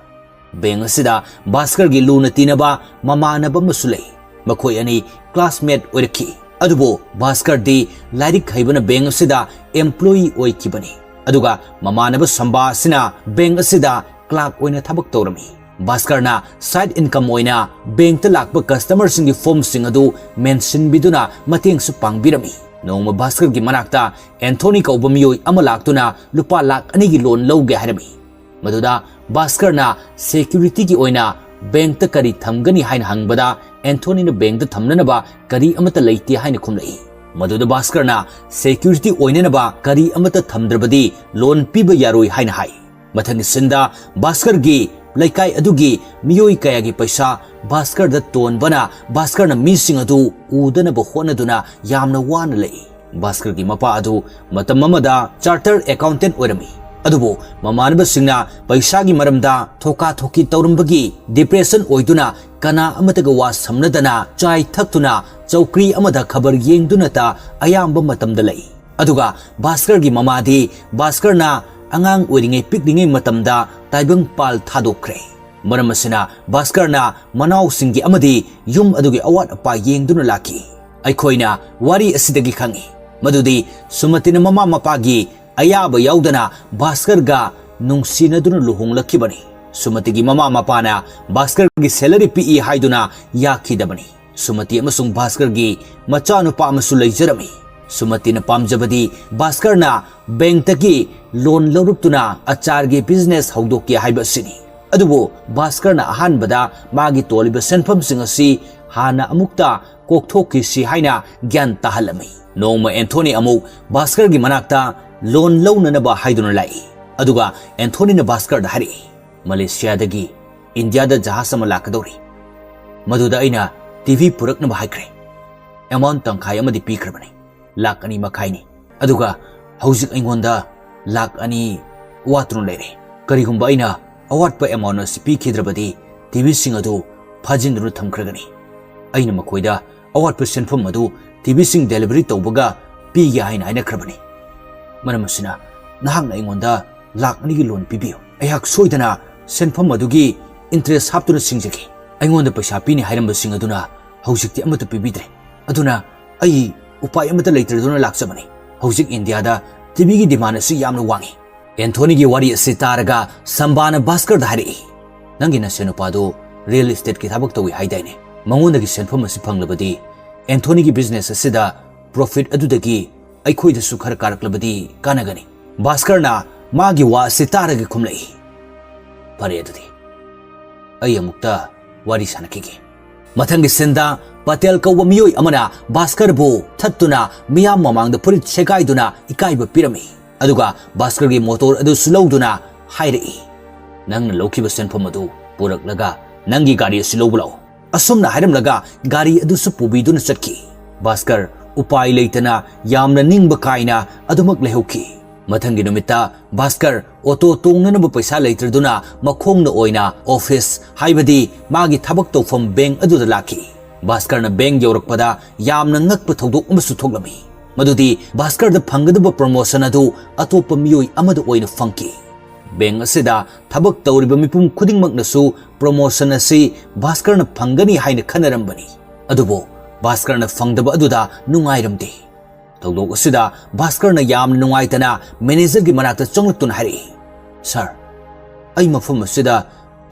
ꯕꯦꯡꯛ ꯑꯁꯤꯗ ꯚꯥꯁꯀꯔꯒꯤ ꯂꯨꯅ ꯇꯤꯟꯅꯕ ꯃꯃꯥꯟꯅꯕ ꯑꯃꯁꯨ ꯂꯩ꯫ ꯃꯈꯣꯏ ꯑꯅꯤ ꯀ꯭ꯂꯥꯁꯃꯦꯠ ꯑꯣꯏꯔꯛꯈꯤ꯫ ꯑꯗꯨꯕꯨ ꯚꯥꯁꯀꯔꯗꯤ ꯂꯥꯏꯔꯤꯛ ꯍꯩꯕꯅ ꯕꯦꯡꯛ ꯑꯁꯤꯗ ꯑꯦꯝꯄ꯭ꯂꯣꯌꯤ ꯑꯣꯏꯈꯤꯕꯅꯤ, ꯑꯗꯨꯒ ꯃꯃꯥꯟꯅꯕ ꯁꯝꯕꯥ ꯑꯁꯤꯅ ꯕꯦꯡꯛ ꯑꯁꯤꯗ ꯀ꯭ꯂꯥꯔꯛ ꯑꯣꯏꯅ ꯊꯕꯛ ꯇꯧꯔꯝꯃꯤ꯫ ꯚꯥꯁꯀꯔꯅ ꯁꯥꯏꯗ ꯏꯟꯀꯝ ꯑꯣꯏꯅ ꯕꯦꯡꯛꯇ ꯂꯥꯛꯄ ꯀꯁꯇꯃꯔꯁꯤꯡꯒꯤ ꯐꯣꯔꯝꯁꯤꯡ ꯑꯗꯨ ꯃꯦꯟꯁꯤꯟꯕꯤꯗꯨꯅ ꯃꯇꯦꯡꯁꯨ ꯄꯥꯡꯕꯤꯔꯝꯃꯤ꯫ ꯅꯣꯡꯃ ꯚꯥꯁꯀꯔꯒꯤ ꯃꯅꯥꯛꯇ ꯑꯦꯟꯊꯣꯅꯤ ꯀꯧꯕ ꯃꯤꯑꯣꯏ ꯑꯃ ꯂꯥꯛꯇꯨꯅ ꯂꯨꯄꯥ ꯂꯥꯈ ꯑꯅꯤꯒꯤ ꯂꯣꯟ ꯂꯧꯒꯦ ꯍꯥꯏꯔꯝꯃꯤ꯫ ꯃꯗꯨꯗ ꯚꯥꯁꯀꯔꯅ ꯁꯦꯀ꯭ꯌꯨꯔꯤꯇꯤꯒꯤ ꯑꯣꯏꯅ ꯕꯦꯡꯛꯇ ꯀꯔꯤ ꯊꯝꯒꯅꯤ ꯍꯥꯏꯅ ꯍꯪꯕꯗ, ꯑꯦꯟꯊꯣꯅꯤꯅ ꯕꯦꯡꯛꯇ ꯊꯝꯅꯅꯕ ꯀꯔꯤ ꯑꯃꯠꯇ ꯂꯩꯇꯦ ꯍꯥꯏꯅ ꯈꯨꯝꯂꯛꯏ꯫ ꯃꯗꯨꯗ ꯚꯥꯁꯀꯔꯅ ꯁꯦꯀ꯭ꯌꯨꯔꯤꯇꯤ ꯑꯣꯏꯅꯅꯕ ꯀꯔꯤ ꯑꯃꯠꯇ ꯊꯝꯗ꯭ꯔꯕꯗꯤ ꯂꯣꯟ ꯄꯤꯕ ꯌꯥꯔꯣꯏ ꯍꯥꯏꯅ ꯍꯥꯏ꯫ ꯃꯊꯪꯒꯤ ꯁꯤꯟꯗ ꯚꯥꯁꯀꯔꯒꯤ ꯂꯩꯀꯥꯏ ꯑꯗꯨꯒꯤ ꯃꯤꯑꯣꯏ ꯀꯌꯥꯒꯤ ꯄꯩꯁꯥ ꯚꯥꯁꯀꯔꯗ ꯇꯣꯟꯕꯅ ꯚꯥꯁꯀꯔꯅ ꯃꯤꯁꯤꯡ ꯑꯗꯨ ꯎꯗꯅꯕ ꯍꯣꯠꯅꯗꯨꯅ ꯌꯥꯝꯅ ꯋꯥꯅ ꯂꯩ꯫ ꯚꯥꯁꯀꯔꯒꯤ ꯃꯄꯥ ꯑꯗꯨ ꯃꯇꯝ ꯑꯃꯗ ꯆꯥꯔꯇꯔ ꯑꯦꯀꯥꯎꯟꯇꯦꯟꯠ ꯑꯣꯏꯔꯝꯃꯤ, ꯑꯗꯨꯕꯨ ꯃꯃꯥꯟꯅꯕꯁꯤꯡꯅ ꯄꯩꯁꯥꯒꯤ ꯃꯔꯝꯗ ꯊꯣꯀꯥ ꯊꯣꯛꯀꯤ ꯇꯧꯔꯝꯕꯒꯤ ꯗꯤꯄ꯭ꯔꯦꯁꯟ ꯑꯣꯏꯗꯨꯅ ꯀꯅꯥ ꯑꯃꯠꯇꯒ ꯋꯥ ꯁꯝꯅꯗꯅ ꯆꯥꯏ ꯊꯛꯇꯨꯅ ꯆꯧꯀ꯭ꯔꯤ ꯑꯃꯗ ꯈꯕꯔ ꯌꯦꯡꯗꯨꯅꯇ ꯑꯌꯥꯝꯕ ꯃꯇꯝꯗ ꯂꯩ꯫ ꯑꯗꯨꯒ ꯚꯥꯁꯀꯔꯒꯤ ꯃꯃꯥꯗꯤ ꯚꯥꯁꯀꯔꯅ ꯑꯉꯥꯡ ꯑꯣꯏꯔꯤꯉꯩ ꯄꯤꯛꯂꯤꯉꯩ ꯃꯇꯝꯗ ꯇꯥꯏꯕꯪ ꯄꯥꯜ ꯊꯥꯗꯣꯛꯈ꯭ꯔꯦ꯫ ꯃꯔꯝ ꯑꯁꯤꯅ ꯚꯥꯁꯀꯔꯅ ꯃꯅꯥꯎꯁꯤꯡꯒꯤ ꯑꯃꯗꯤ ꯌꯨꯝ ꯑꯗꯨꯒꯤ ꯑꯋꯥꯠ ꯑꯄꯥ ꯌꯦꯡꯗꯨꯅ ꯂꯥꯛꯈꯤ꯫ ꯑꯩꯈꯣꯏꯅ ꯋꯥꯔꯤ ꯑꯁꯤꯗꯒꯤ ꯈꯪꯏ ꯃꯗꯨꯗꯤ ꯁꯨꯃꯇꯤꯅ ꯃꯃꯥ ꯃꯄꯥꯒꯤ ꯑꯌꯥꯕ ꯌꯥꯎꯗꯅ ꯚꯥꯁꯀꯔꯒ ꯅꯨꯡꯁꯤꯅꯗꯨꯅ ꯂꯨꯍꯣꯡꯂꯛꯈꯤꯕꯅꯤ꯫ ꯁꯨꯃꯇꯤꯒꯤ ꯃꯃꯥ ꯃꯄꯥꯅ ꯚꯥꯁꯀꯔꯒꯤ ꯁꯦꯂꯔꯤ ꯄꯤꯛꯏ ꯍꯥꯏꯗꯨꯅ ꯌꯥꯈꯤꯗꯕꯅꯤ꯫ ꯁꯨꯃꯇꯤ ꯑꯃꯁꯨꯡ ꯚꯥꯁꯀꯔꯒꯤ ꯃꯆꯥꯅꯨꯄꯥ ꯑꯃꯁꯨ ꯂꯩꯖꯔꯝꯃꯤ꯫ ꯁꯨꯃꯇꯤꯅ ꯄꯥꯝꯖꯕꯗꯤ ꯚꯥꯁꯀꯔꯅ ꯕꯦꯡꯛꯇꯒꯤ ꯂꯣꯟ ꯂꯧꯔꯛꯇꯨꯅ ꯑꯆꯥꯔꯒꯤ ꯕꯤꯖꯤꯅꯦꯁ ꯍꯧꯗꯣꯛꯀꯦ ꯍꯥꯏꯕ ꯑꯁꯤꯅꯤ꯫ ꯑꯗꯨꯕꯨ ꯚꯥꯁꯀꯔꯅ ꯑꯍꯥꯟꯕꯗ ꯃꯥꯒꯤ ꯇꯣꯜꯂꯤꯕ ꯁꯦꯟꯐꯝꯁꯤꯡ ꯑꯁꯤ ꯍꯥꯟꯅ ꯑꯃꯨꯛꯇ ꯀꯣꯛꯊꯣꯛꯈꯤꯁꯤ ꯍꯥꯏꯅ ꯒ꯭ꯌꯥꯟ ꯇꯥꯍꯜꯂꯝꯃꯤ꯫ ꯅꯣꯡꯃ ꯑꯦꯟꯊꯣꯅꯤ ꯑꯃꯨꯛ ꯚꯥꯁꯀꯔꯒꯤ ꯃꯅꯥꯛꯇ ꯂꯣꯟ ꯂꯧꯅꯅꯕ ꯍꯥꯏꯗꯨꯅ ꯂꯥꯛꯏ꯫ ꯑꯗꯨꯒ ꯑꯦꯟꯊꯣꯅꯤꯅ ꯚꯥꯁꯀꯔꯗ ꯍꯥꯏꯔꯛꯏ, "ꯃꯂꯦꯁꯤꯌꯥꯗꯒꯤ ꯏꯟꯗꯤꯌꯥꯗ ꯖꯍꯥꯖ ꯑꯃ ꯂꯥꯛꯀꯗꯧꯔꯤ꯫ ꯃꯗꯨꯗ ꯑꯩꯅ ꯇꯤ ꯚꯤ ꯄꯨꯔꯛꯅꯕ ꯍꯥꯏꯈ꯭ꯔꯦ꯫ ꯑꯦꯃꯥꯎꯟ ꯇꯪꯈꯥꯏ ꯑꯃꯗꯤ ꯄꯤꯈ꯭ꯔꯕꯅꯤ, ꯂꯥꯛ ꯑꯅꯤ ꯃꯈꯥꯏꯅꯤ꯫ ꯑꯗꯨꯒ ꯍꯧꯖꯤꯛ ꯑꯩꯉꯣꯟꯗ ꯂꯥꯛ ꯑꯅꯤ ꯋꯥꯠꯇꯨꯅ ꯂꯩꯔꯦ꯫ ꯀꯔꯤꯒꯨꯝꯕ ꯑꯩꯅ ꯑꯋꯥꯠꯄ ꯑꯦꯃꯥꯎꯟ ꯑꯁꯤ ꯄꯤꯈꯤꯗ꯭ꯔꯕꯗꯤ ꯇꯤ ꯚꯤꯁꯤꯡ ꯑꯗꯨ ꯐꯥꯖꯤꯟꯗꯨꯅ ꯊꯝꯈ꯭ꯔꯒꯅꯤ꯫ ꯑꯩꯅ ꯃꯈꯣꯏꯗ ꯑꯋꯥꯠꯄ ꯁꯦꯟꯐꯝ ꯑꯗꯨ ꯇꯤ ꯚꯤꯁꯤꯡ ꯗꯦꯂꯤꯚꯔꯤ ꯇꯧꯕꯒ ꯄꯤꯒꯦ ꯍꯥꯏꯅ ꯍꯥꯏꯅꯈ꯭ꯔꯕꯅꯤ꯫ ꯃꯔꯝ ꯑꯁꯤꯅ ꯅꯍꯥꯛꯅ ꯑꯩꯉꯣꯟꯗ ꯂꯥꯛ ꯑꯅꯤꯒꯤ ꯂꯣꯟ ꯄꯤꯕꯤꯌꯨ꯫ ꯑꯩꯍꯥꯛ ꯁꯣꯏꯗꯅ ꯁꯦꯟꯐꯝ ꯑꯗꯨꯒꯤ ꯏꯟꯇꯔꯦꯁ ꯍꯥꯞꯇꯨꯅ ꯁꯤꯡꯖꯒꯦ꯫ ꯑꯩꯉꯣꯟꯗ ꯄꯩꯁꯥ ꯄꯤꯅꯤ ꯍꯥꯏꯔꯝꯕꯁꯤꯡ ꯑꯗꯨꯅ ꯍꯧꯖꯤꯛꯇꯤ ꯑꯃꯠꯇ ꯄꯤꯕꯤꯗ꯭ꯔꯦ꯫ ꯑꯗꯨꯅ ꯑꯩ ꯎꯄꯥꯏ ꯑꯃꯠꯇ ꯂꯩꯇ꯭ꯔꯗꯨꯅ ꯂꯥꯛꯆꯕꯅꯤ꯫ ꯍꯧꯖꯤꯛ ꯏꯟꯗꯤꯌꯥꯗ ꯇꯤ ꯚꯤꯒꯤ ꯗꯤꯃꯥꯟ ꯑꯁꯤ ꯌꯥꯝꯅ ꯋꯥꯡꯏ꯫" ꯑꯦꯟꯊꯣꯅꯤꯒꯤ ꯋꯥꯔꯤ ꯑꯁꯤ ꯇꯥꯔꯒ ꯁꯝꯕꯥꯅ ꯚꯥꯁꯀꯔꯗ ꯍꯥꯏꯔꯛꯏ, "ꯅꯪꯒꯤ ꯅꯁꯦꯟ ꯅꯨꯄꯥꯗꯨ ꯔꯤꯌꯦꯜ ꯏꯁꯇꯦꯠꯀꯤ ꯊꯕꯛ ꯇꯧꯏ ꯍꯥꯏꯗꯥꯏꯅꯦ? ꯃꯉꯣꯟꯗꯒꯤ ꯁꯦꯟꯐꯝ ꯑꯁꯤ ꯐꯪꯂꯕꯗꯤ ꯑꯦꯟꯊꯣꯅꯤꯒꯤ ꯕꯤꯖꯤꯅꯦꯁ ꯑꯁꯤꯗ ꯄ꯭ꯔꯣꯐꯤꯠ ꯑꯗꯨꯗꯒꯤ ꯑꯩꯈꯣꯏꯗꯁꯨ ꯈꯔ ꯀꯥꯔꯛꯂꯕꯗꯤ ꯀꯥꯟꯅꯒꯅꯤ꯫" ꯚꯥꯁꯀꯔꯅ ꯃꯥꯒꯤ ꯋꯥ ꯑꯁꯤ ꯇꯥꯔꯒ ꯈꯨꯝꯂꯛꯏ, "ꯐꯔꯦ, ꯑꯗꯨꯗꯤ ꯑꯩ ꯑꯃꯨꯛꯇ ꯋꯥꯔꯤ ꯁꯥꯟꯅꯈꯤꯒꯦ꯫" ꯃꯊꯪꯒꯤ ꯁꯤꯟꯗ ꯄꯇꯦꯜ ꯀꯧꯕ ꯃꯤꯑꯣꯏ ꯑꯃꯅ ꯚꯥꯁꯀꯔꯕꯨ ꯊꯠꯇꯨꯅ ꯃꯤꯌꯥꯝ ꯃꯃꯥꯡꯗ ꯐꯨꯔꯤꯠ ꯁꯦꯒꯥꯏꯗꯨꯅ ꯏꯀꯥꯏꯕ ꯄꯤꯔꯝꯃꯤ꯫ ꯑꯗꯨꯒ ꯚꯥꯁꯀꯔꯒꯤ ꯃꯣꯇꯣꯔ ꯑꯗꯨꯁꯨ ꯂꯧꯗꯨꯅ ꯍꯥꯏꯔꯛꯏ, "ꯅꯪꯅ ꯂꯧꯈꯤꯕ ꯁꯦꯟꯐꯝ ꯑꯗꯨ ꯄꯨꯔꯛꯂꯒ ꯅꯪꯒꯤ ꯒꯥꯔꯤ ꯑꯁꯤ ꯂꯧꯕ ꯂꯥꯛꯎ꯫" ꯑꯁꯨꯝꯅ ꯍꯥꯏꯔꯝꯂꯒ ꯒꯥꯔꯤ ꯑꯗꯨꯁꯨ ꯄꯨꯕꯤꯗꯨꯅ ꯆꯠꯈꯤ꯫ ꯚꯥꯁꯀꯔ ꯎꯄꯥꯏ ꯂꯩꯇꯅ ꯌꯥꯝꯅ ꯅꯤꯡꯕ ꯀꯥꯏꯅ ꯑꯗꯨꯃꯛ ꯂꯩꯍꯧꯈꯤ꯫ ꯃꯊꯪꯒꯤ ꯅꯨꯃꯤꯠꯇ ꯚꯥꯁꯀꯔ ꯑꯣꯇꯣ ꯇꯣꯡꯅꯅꯕ ꯄꯩꯁꯥ ꯂꯩꯇ꯭ꯔꯗꯨꯅ ꯃꯈꯣꯡꯅ ꯑꯣꯏꯅ ꯑꯣꯐꯤꯁ, ꯍꯥꯏꯕꯗꯤ ꯃꯥꯒꯤ ꯊꯕꯛ ꯇꯧꯐꯝ ꯕꯦꯡꯛ ꯑꯗꯨꯗ ꯂꯥꯛꯈꯤ꯫ ꯚꯥꯁꯀꯔꯅ ꯕꯦꯡꯛ ꯌꯧꯔꯛꯄꯗ ꯌꯥꯝꯅ ꯉꯛꯄ ꯊꯧꯗꯣꯛ ꯑꯃꯁꯨ ꯊꯣꯛꯂꯝꯃꯤ꯫ ꯃꯗꯨꯗꯤ ꯚꯥꯁꯀꯔꯗ ꯐꯪꯒꯗꯕ ꯄ꯭ꯔꯃꯣꯁꯟ ꯑꯗꯨ ꯑꯇꯣꯞꯄ ꯃꯤꯑꯣꯏ ꯑꯃꯗ ꯑꯣꯏꯅ ꯐꯪꯈꯤ꯫ ꯕꯦꯡꯛ ꯑꯁꯤꯗ ꯊꯕꯛ ꯇꯧꯔꯤꯕ ꯃꯤꯄꯨꯝ ꯈꯨꯗꯤꯡꯃꯛꯅꯁꯨ ꯄ꯭ꯔꯃꯣꯁꯟ ꯑꯁꯤ ꯚꯥꯁꯀꯔꯅ ꯐꯪꯒꯅꯤ ꯍꯥꯏꯅ ꯈꯟꯅꯔꯝꯕꯅꯤ꯫ ꯑꯗꯨꯕꯨ ꯚꯥꯁꯀꯔꯅ ꯐꯪꯗꯕ ꯑꯗꯨꯗ ꯅꯨꯡꯉꯥꯏꯔꯝꯗꯦ꯫ ꯊꯧꯗꯣꯛ ꯑꯁꯤꯗ ꯚꯥꯁꯀꯔꯅ ꯌꯥꯝꯅ ꯅꯨꯡꯉꯥꯏꯇꯅ ꯃꯦꯅꯦꯖꯔꯒꯤ ꯃꯅꯥꯛꯇ ꯆꯪꯂꯛꯇꯨꯅ ꯍꯥꯏꯔꯛꯏ, "ꯁꯥꯔ, ꯑꯩ ꯃꯐꯝ ꯑꯁꯤꯗ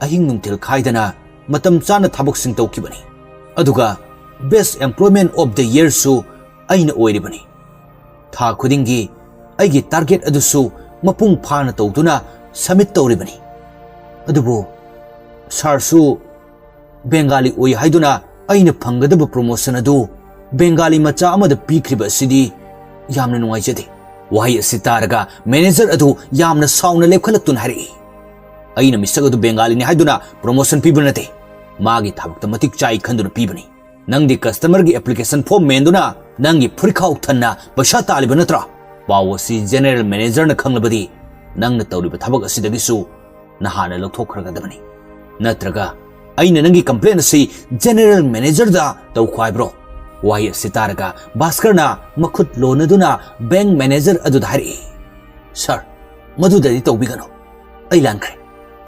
ꯑꯍꯤꯡ ꯅꯨꯡꯊꯤꯜ ꯈꯥꯏꯗꯅ ꯃꯇꯝ ꯆꯥꯅ ꯊꯕꯛꯁꯤꯡ ꯇꯧꯈꯤꯕꯅꯤ꯫ ꯑꯗꯨꯒ Best Employment of the Yearꯁꯨ ꯑꯩꯅ ꯑꯣꯏꯔꯤꯕꯅꯤ꯫ ꯊꯥ ꯈꯨꯗꯤꯡꯒꯤ ꯑꯩꯒꯤ ꯇꯥꯔꯒꯦꯠ ꯑꯗꯨꯁꯨ ꯃꯄꯨꯡ ꯐꯥꯅ ꯇꯧꯗꯨꯅ ꯁꯕꯃꯤꯠ ꯇꯧꯔꯤꯕꯅꯤ꯫ ꯑꯗꯨꯕꯨ ꯁꯥꯔꯁꯨ ꯕꯦꯡꯒꯥꯂꯤ ꯑꯣꯏ ꯍꯥꯏꯗꯨꯅ ꯑꯩꯅ ꯐꯪꯒꯗꯕ ꯄ꯭ꯔꯣꯃꯣꯁꯟ ꯑꯗꯨ ꯕꯦꯡꯒꯥꯂꯤ ꯃꯆꯥ ꯑꯃꯗ ꯄꯤꯈ꯭ꯔꯤꯕ ꯑꯁꯤꯗꯤ ꯌꯥꯝꯅ ꯅꯨꯡꯉꯥꯏꯖꯗꯦ꯫ ꯋꯥꯍꯩ ꯑꯁꯤ ꯇꯥꯔꯒ ꯃꯦꯅꯦꯖꯔ ꯑꯗꯨ ꯌꯥꯝꯅ ꯁꯥꯎꯅ ꯂꯦꯞꯈꯠꯂꯛꯇꯨꯅ ꯍꯥꯏꯔꯛꯏ, "ꯑꯩꯅ ꯃꯤꯁꯛ ꯑꯗꯨ ꯕꯦꯡꯒꯥꯂꯤꯅꯤ ꯍꯥꯏꯗꯨꯅ ꯄ꯭ꯔꯣꯃꯣꯁꯟ ꯄꯤꯕ ꯅꯠꯇꯦ꯫ ꯃꯥꯒꯤ ꯊꯕꯛꯇ ꯃꯇꯤꯛ ꯆꯥꯏ ꯈꯟꯗꯨꯅ ꯄꯤꯕꯅꯤ꯫ ꯅꯪꯗꯤ ꯀꯁꯇꯃꯔꯒꯤ ꯑꯦꯄ꯭ꯂꯤꯀꯦꯁꯟ ꯐꯣꯔꯝ ꯃꯦꯟꯗꯨꯅ ꯅꯪꯒꯤ ꯐꯨꯔꯤꯠꯈꯥꯎ ꯊꯟꯅ ꯄꯩꯁꯥ ꯇꯥꯜꯂꯤꯕ ꯅꯠꯇ꯭ꯔꯥ? ꯄꯥꯎ ꯑꯁꯤ ꯖꯦꯅꯦꯔꯦꯜ ꯃꯦꯅꯦꯖꯔꯅ ꯈꯪꯂꯕꯗꯤ ꯅꯪꯅ ꯇꯧꯔꯤꯕ ꯊꯕꯛ ꯑꯁꯤꯗꯒꯤꯁꯨ ꯅꯍꯥꯟꯅ ꯂꯧꯊꯣꯛꯈ꯭ꯔꯒꯗꯕꯅꯤ꯫ ꯅꯠꯇ꯭ꯔꯒ ꯑꯩꯅ ꯅꯪꯒꯤ ꯀꯝꯄ꯭ꯂꯦꯟ ꯑꯁꯤ ꯖꯦꯅꯦꯔꯦꯜ ꯃꯦꯅꯦꯖꯔꯗ ꯇꯧꯈꯣ ꯍꯥꯏꯕ꯭ꯔꯣ?" ꯋꯥꯍꯩ ꯑꯁꯤ ꯇꯥꯔꯒ ꯚꯥꯁꯀꯔꯅ ꯃꯈꯨꯠ ꯂꯣꯟꯅꯗꯨꯅ ꯕꯦꯡ ꯃꯦꯅꯦꯖꯔ ꯑꯗꯨꯗ ꯍꯥꯏꯔꯛꯏ, "ꯁꯥꯔ, ꯃꯗꯨꯗꯗꯤ ꯇꯧꯕꯤꯒꯅꯨ꯫ ꯑꯩ ꯂꯥꯟꯈ꯭ꯔꯦ꯫"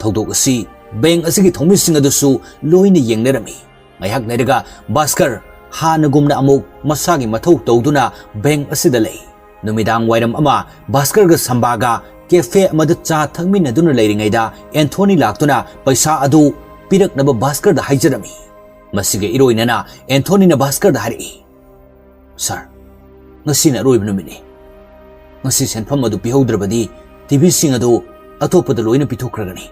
ꯊꯧꯗꯣꯛ ꯑꯁꯤ ꯕꯦꯡ ꯑꯁꯤꯒꯤ ꯊꯧꯃꯤꯁꯤꯡ ꯑꯗꯨꯁꯨ ꯂꯣꯏꯅ ꯌꯦꯡꯅꯔꯝꯃꯤ꯫ ꯉꯥꯏꯍꯥꯛ ꯂꯩꯔꯒ ꯚꯥꯁꯀꯔ ꯍꯥꯟꯅꯒꯨꯝꯅ ꯑꯃꯨꯛ ꯃꯁꯥꯒꯤ ꯃꯊꯧ ꯇꯧꯗꯨꯅ ꯕꯦꯡ ꯑꯁꯤꯗ ꯂꯩ꯫ ꯅꯨꯃꯤꯗꯥꯡ ꯋꯥꯏꯔꯝ ꯑꯃ ꯚꯥꯁꯀꯔꯒ ꯁꯝꯕꯥꯒ ꯀꯦꯐꯦ ꯑꯃꯗ ꯆꯥ ꯊꯛꯃꯤꯟꯅꯗꯨꯅ ꯂꯩꯔꯤꯉꯩꯗ ꯑꯦꯟꯊꯣꯅꯤ ꯂꯥꯛꯇꯨꯅ ꯄꯩꯁꯥ ꯑꯗꯨ ꯄꯤꯔꯛꯅꯕ ꯚꯥꯁꯀꯔꯗ ꯍꯥꯏꯖꯔꯝꯃꯤ꯫ ꯃꯁꯤꯒ ꯏꯔꯣꯏꯅꯅ ꯑꯦꯟꯊꯣꯅꯤꯅ ꯚꯥꯁꯀꯔꯗ ꯍꯥꯏꯔꯛꯏ, "ꯁꯥꯔ, ꯉꯁꯤꯅ ꯑꯔꯣꯏꯕ ꯅꯨꯃꯤꯠꯅꯤ꯫ ꯉꯁꯤ ꯁꯦꯟꯐꯝ ꯑꯗꯨ ꯄꯤꯍꯧꯗ꯭ꯔꯕꯗꯤ ꯇꯤꯚꯤꯁꯤꯡ ꯑꯗꯨ ꯑꯇꯣꯞꯄꯗ ꯂꯣꯏꯅ ꯄꯤꯊꯣꯛꯈ꯭ꯔꯒꯅꯤ꯫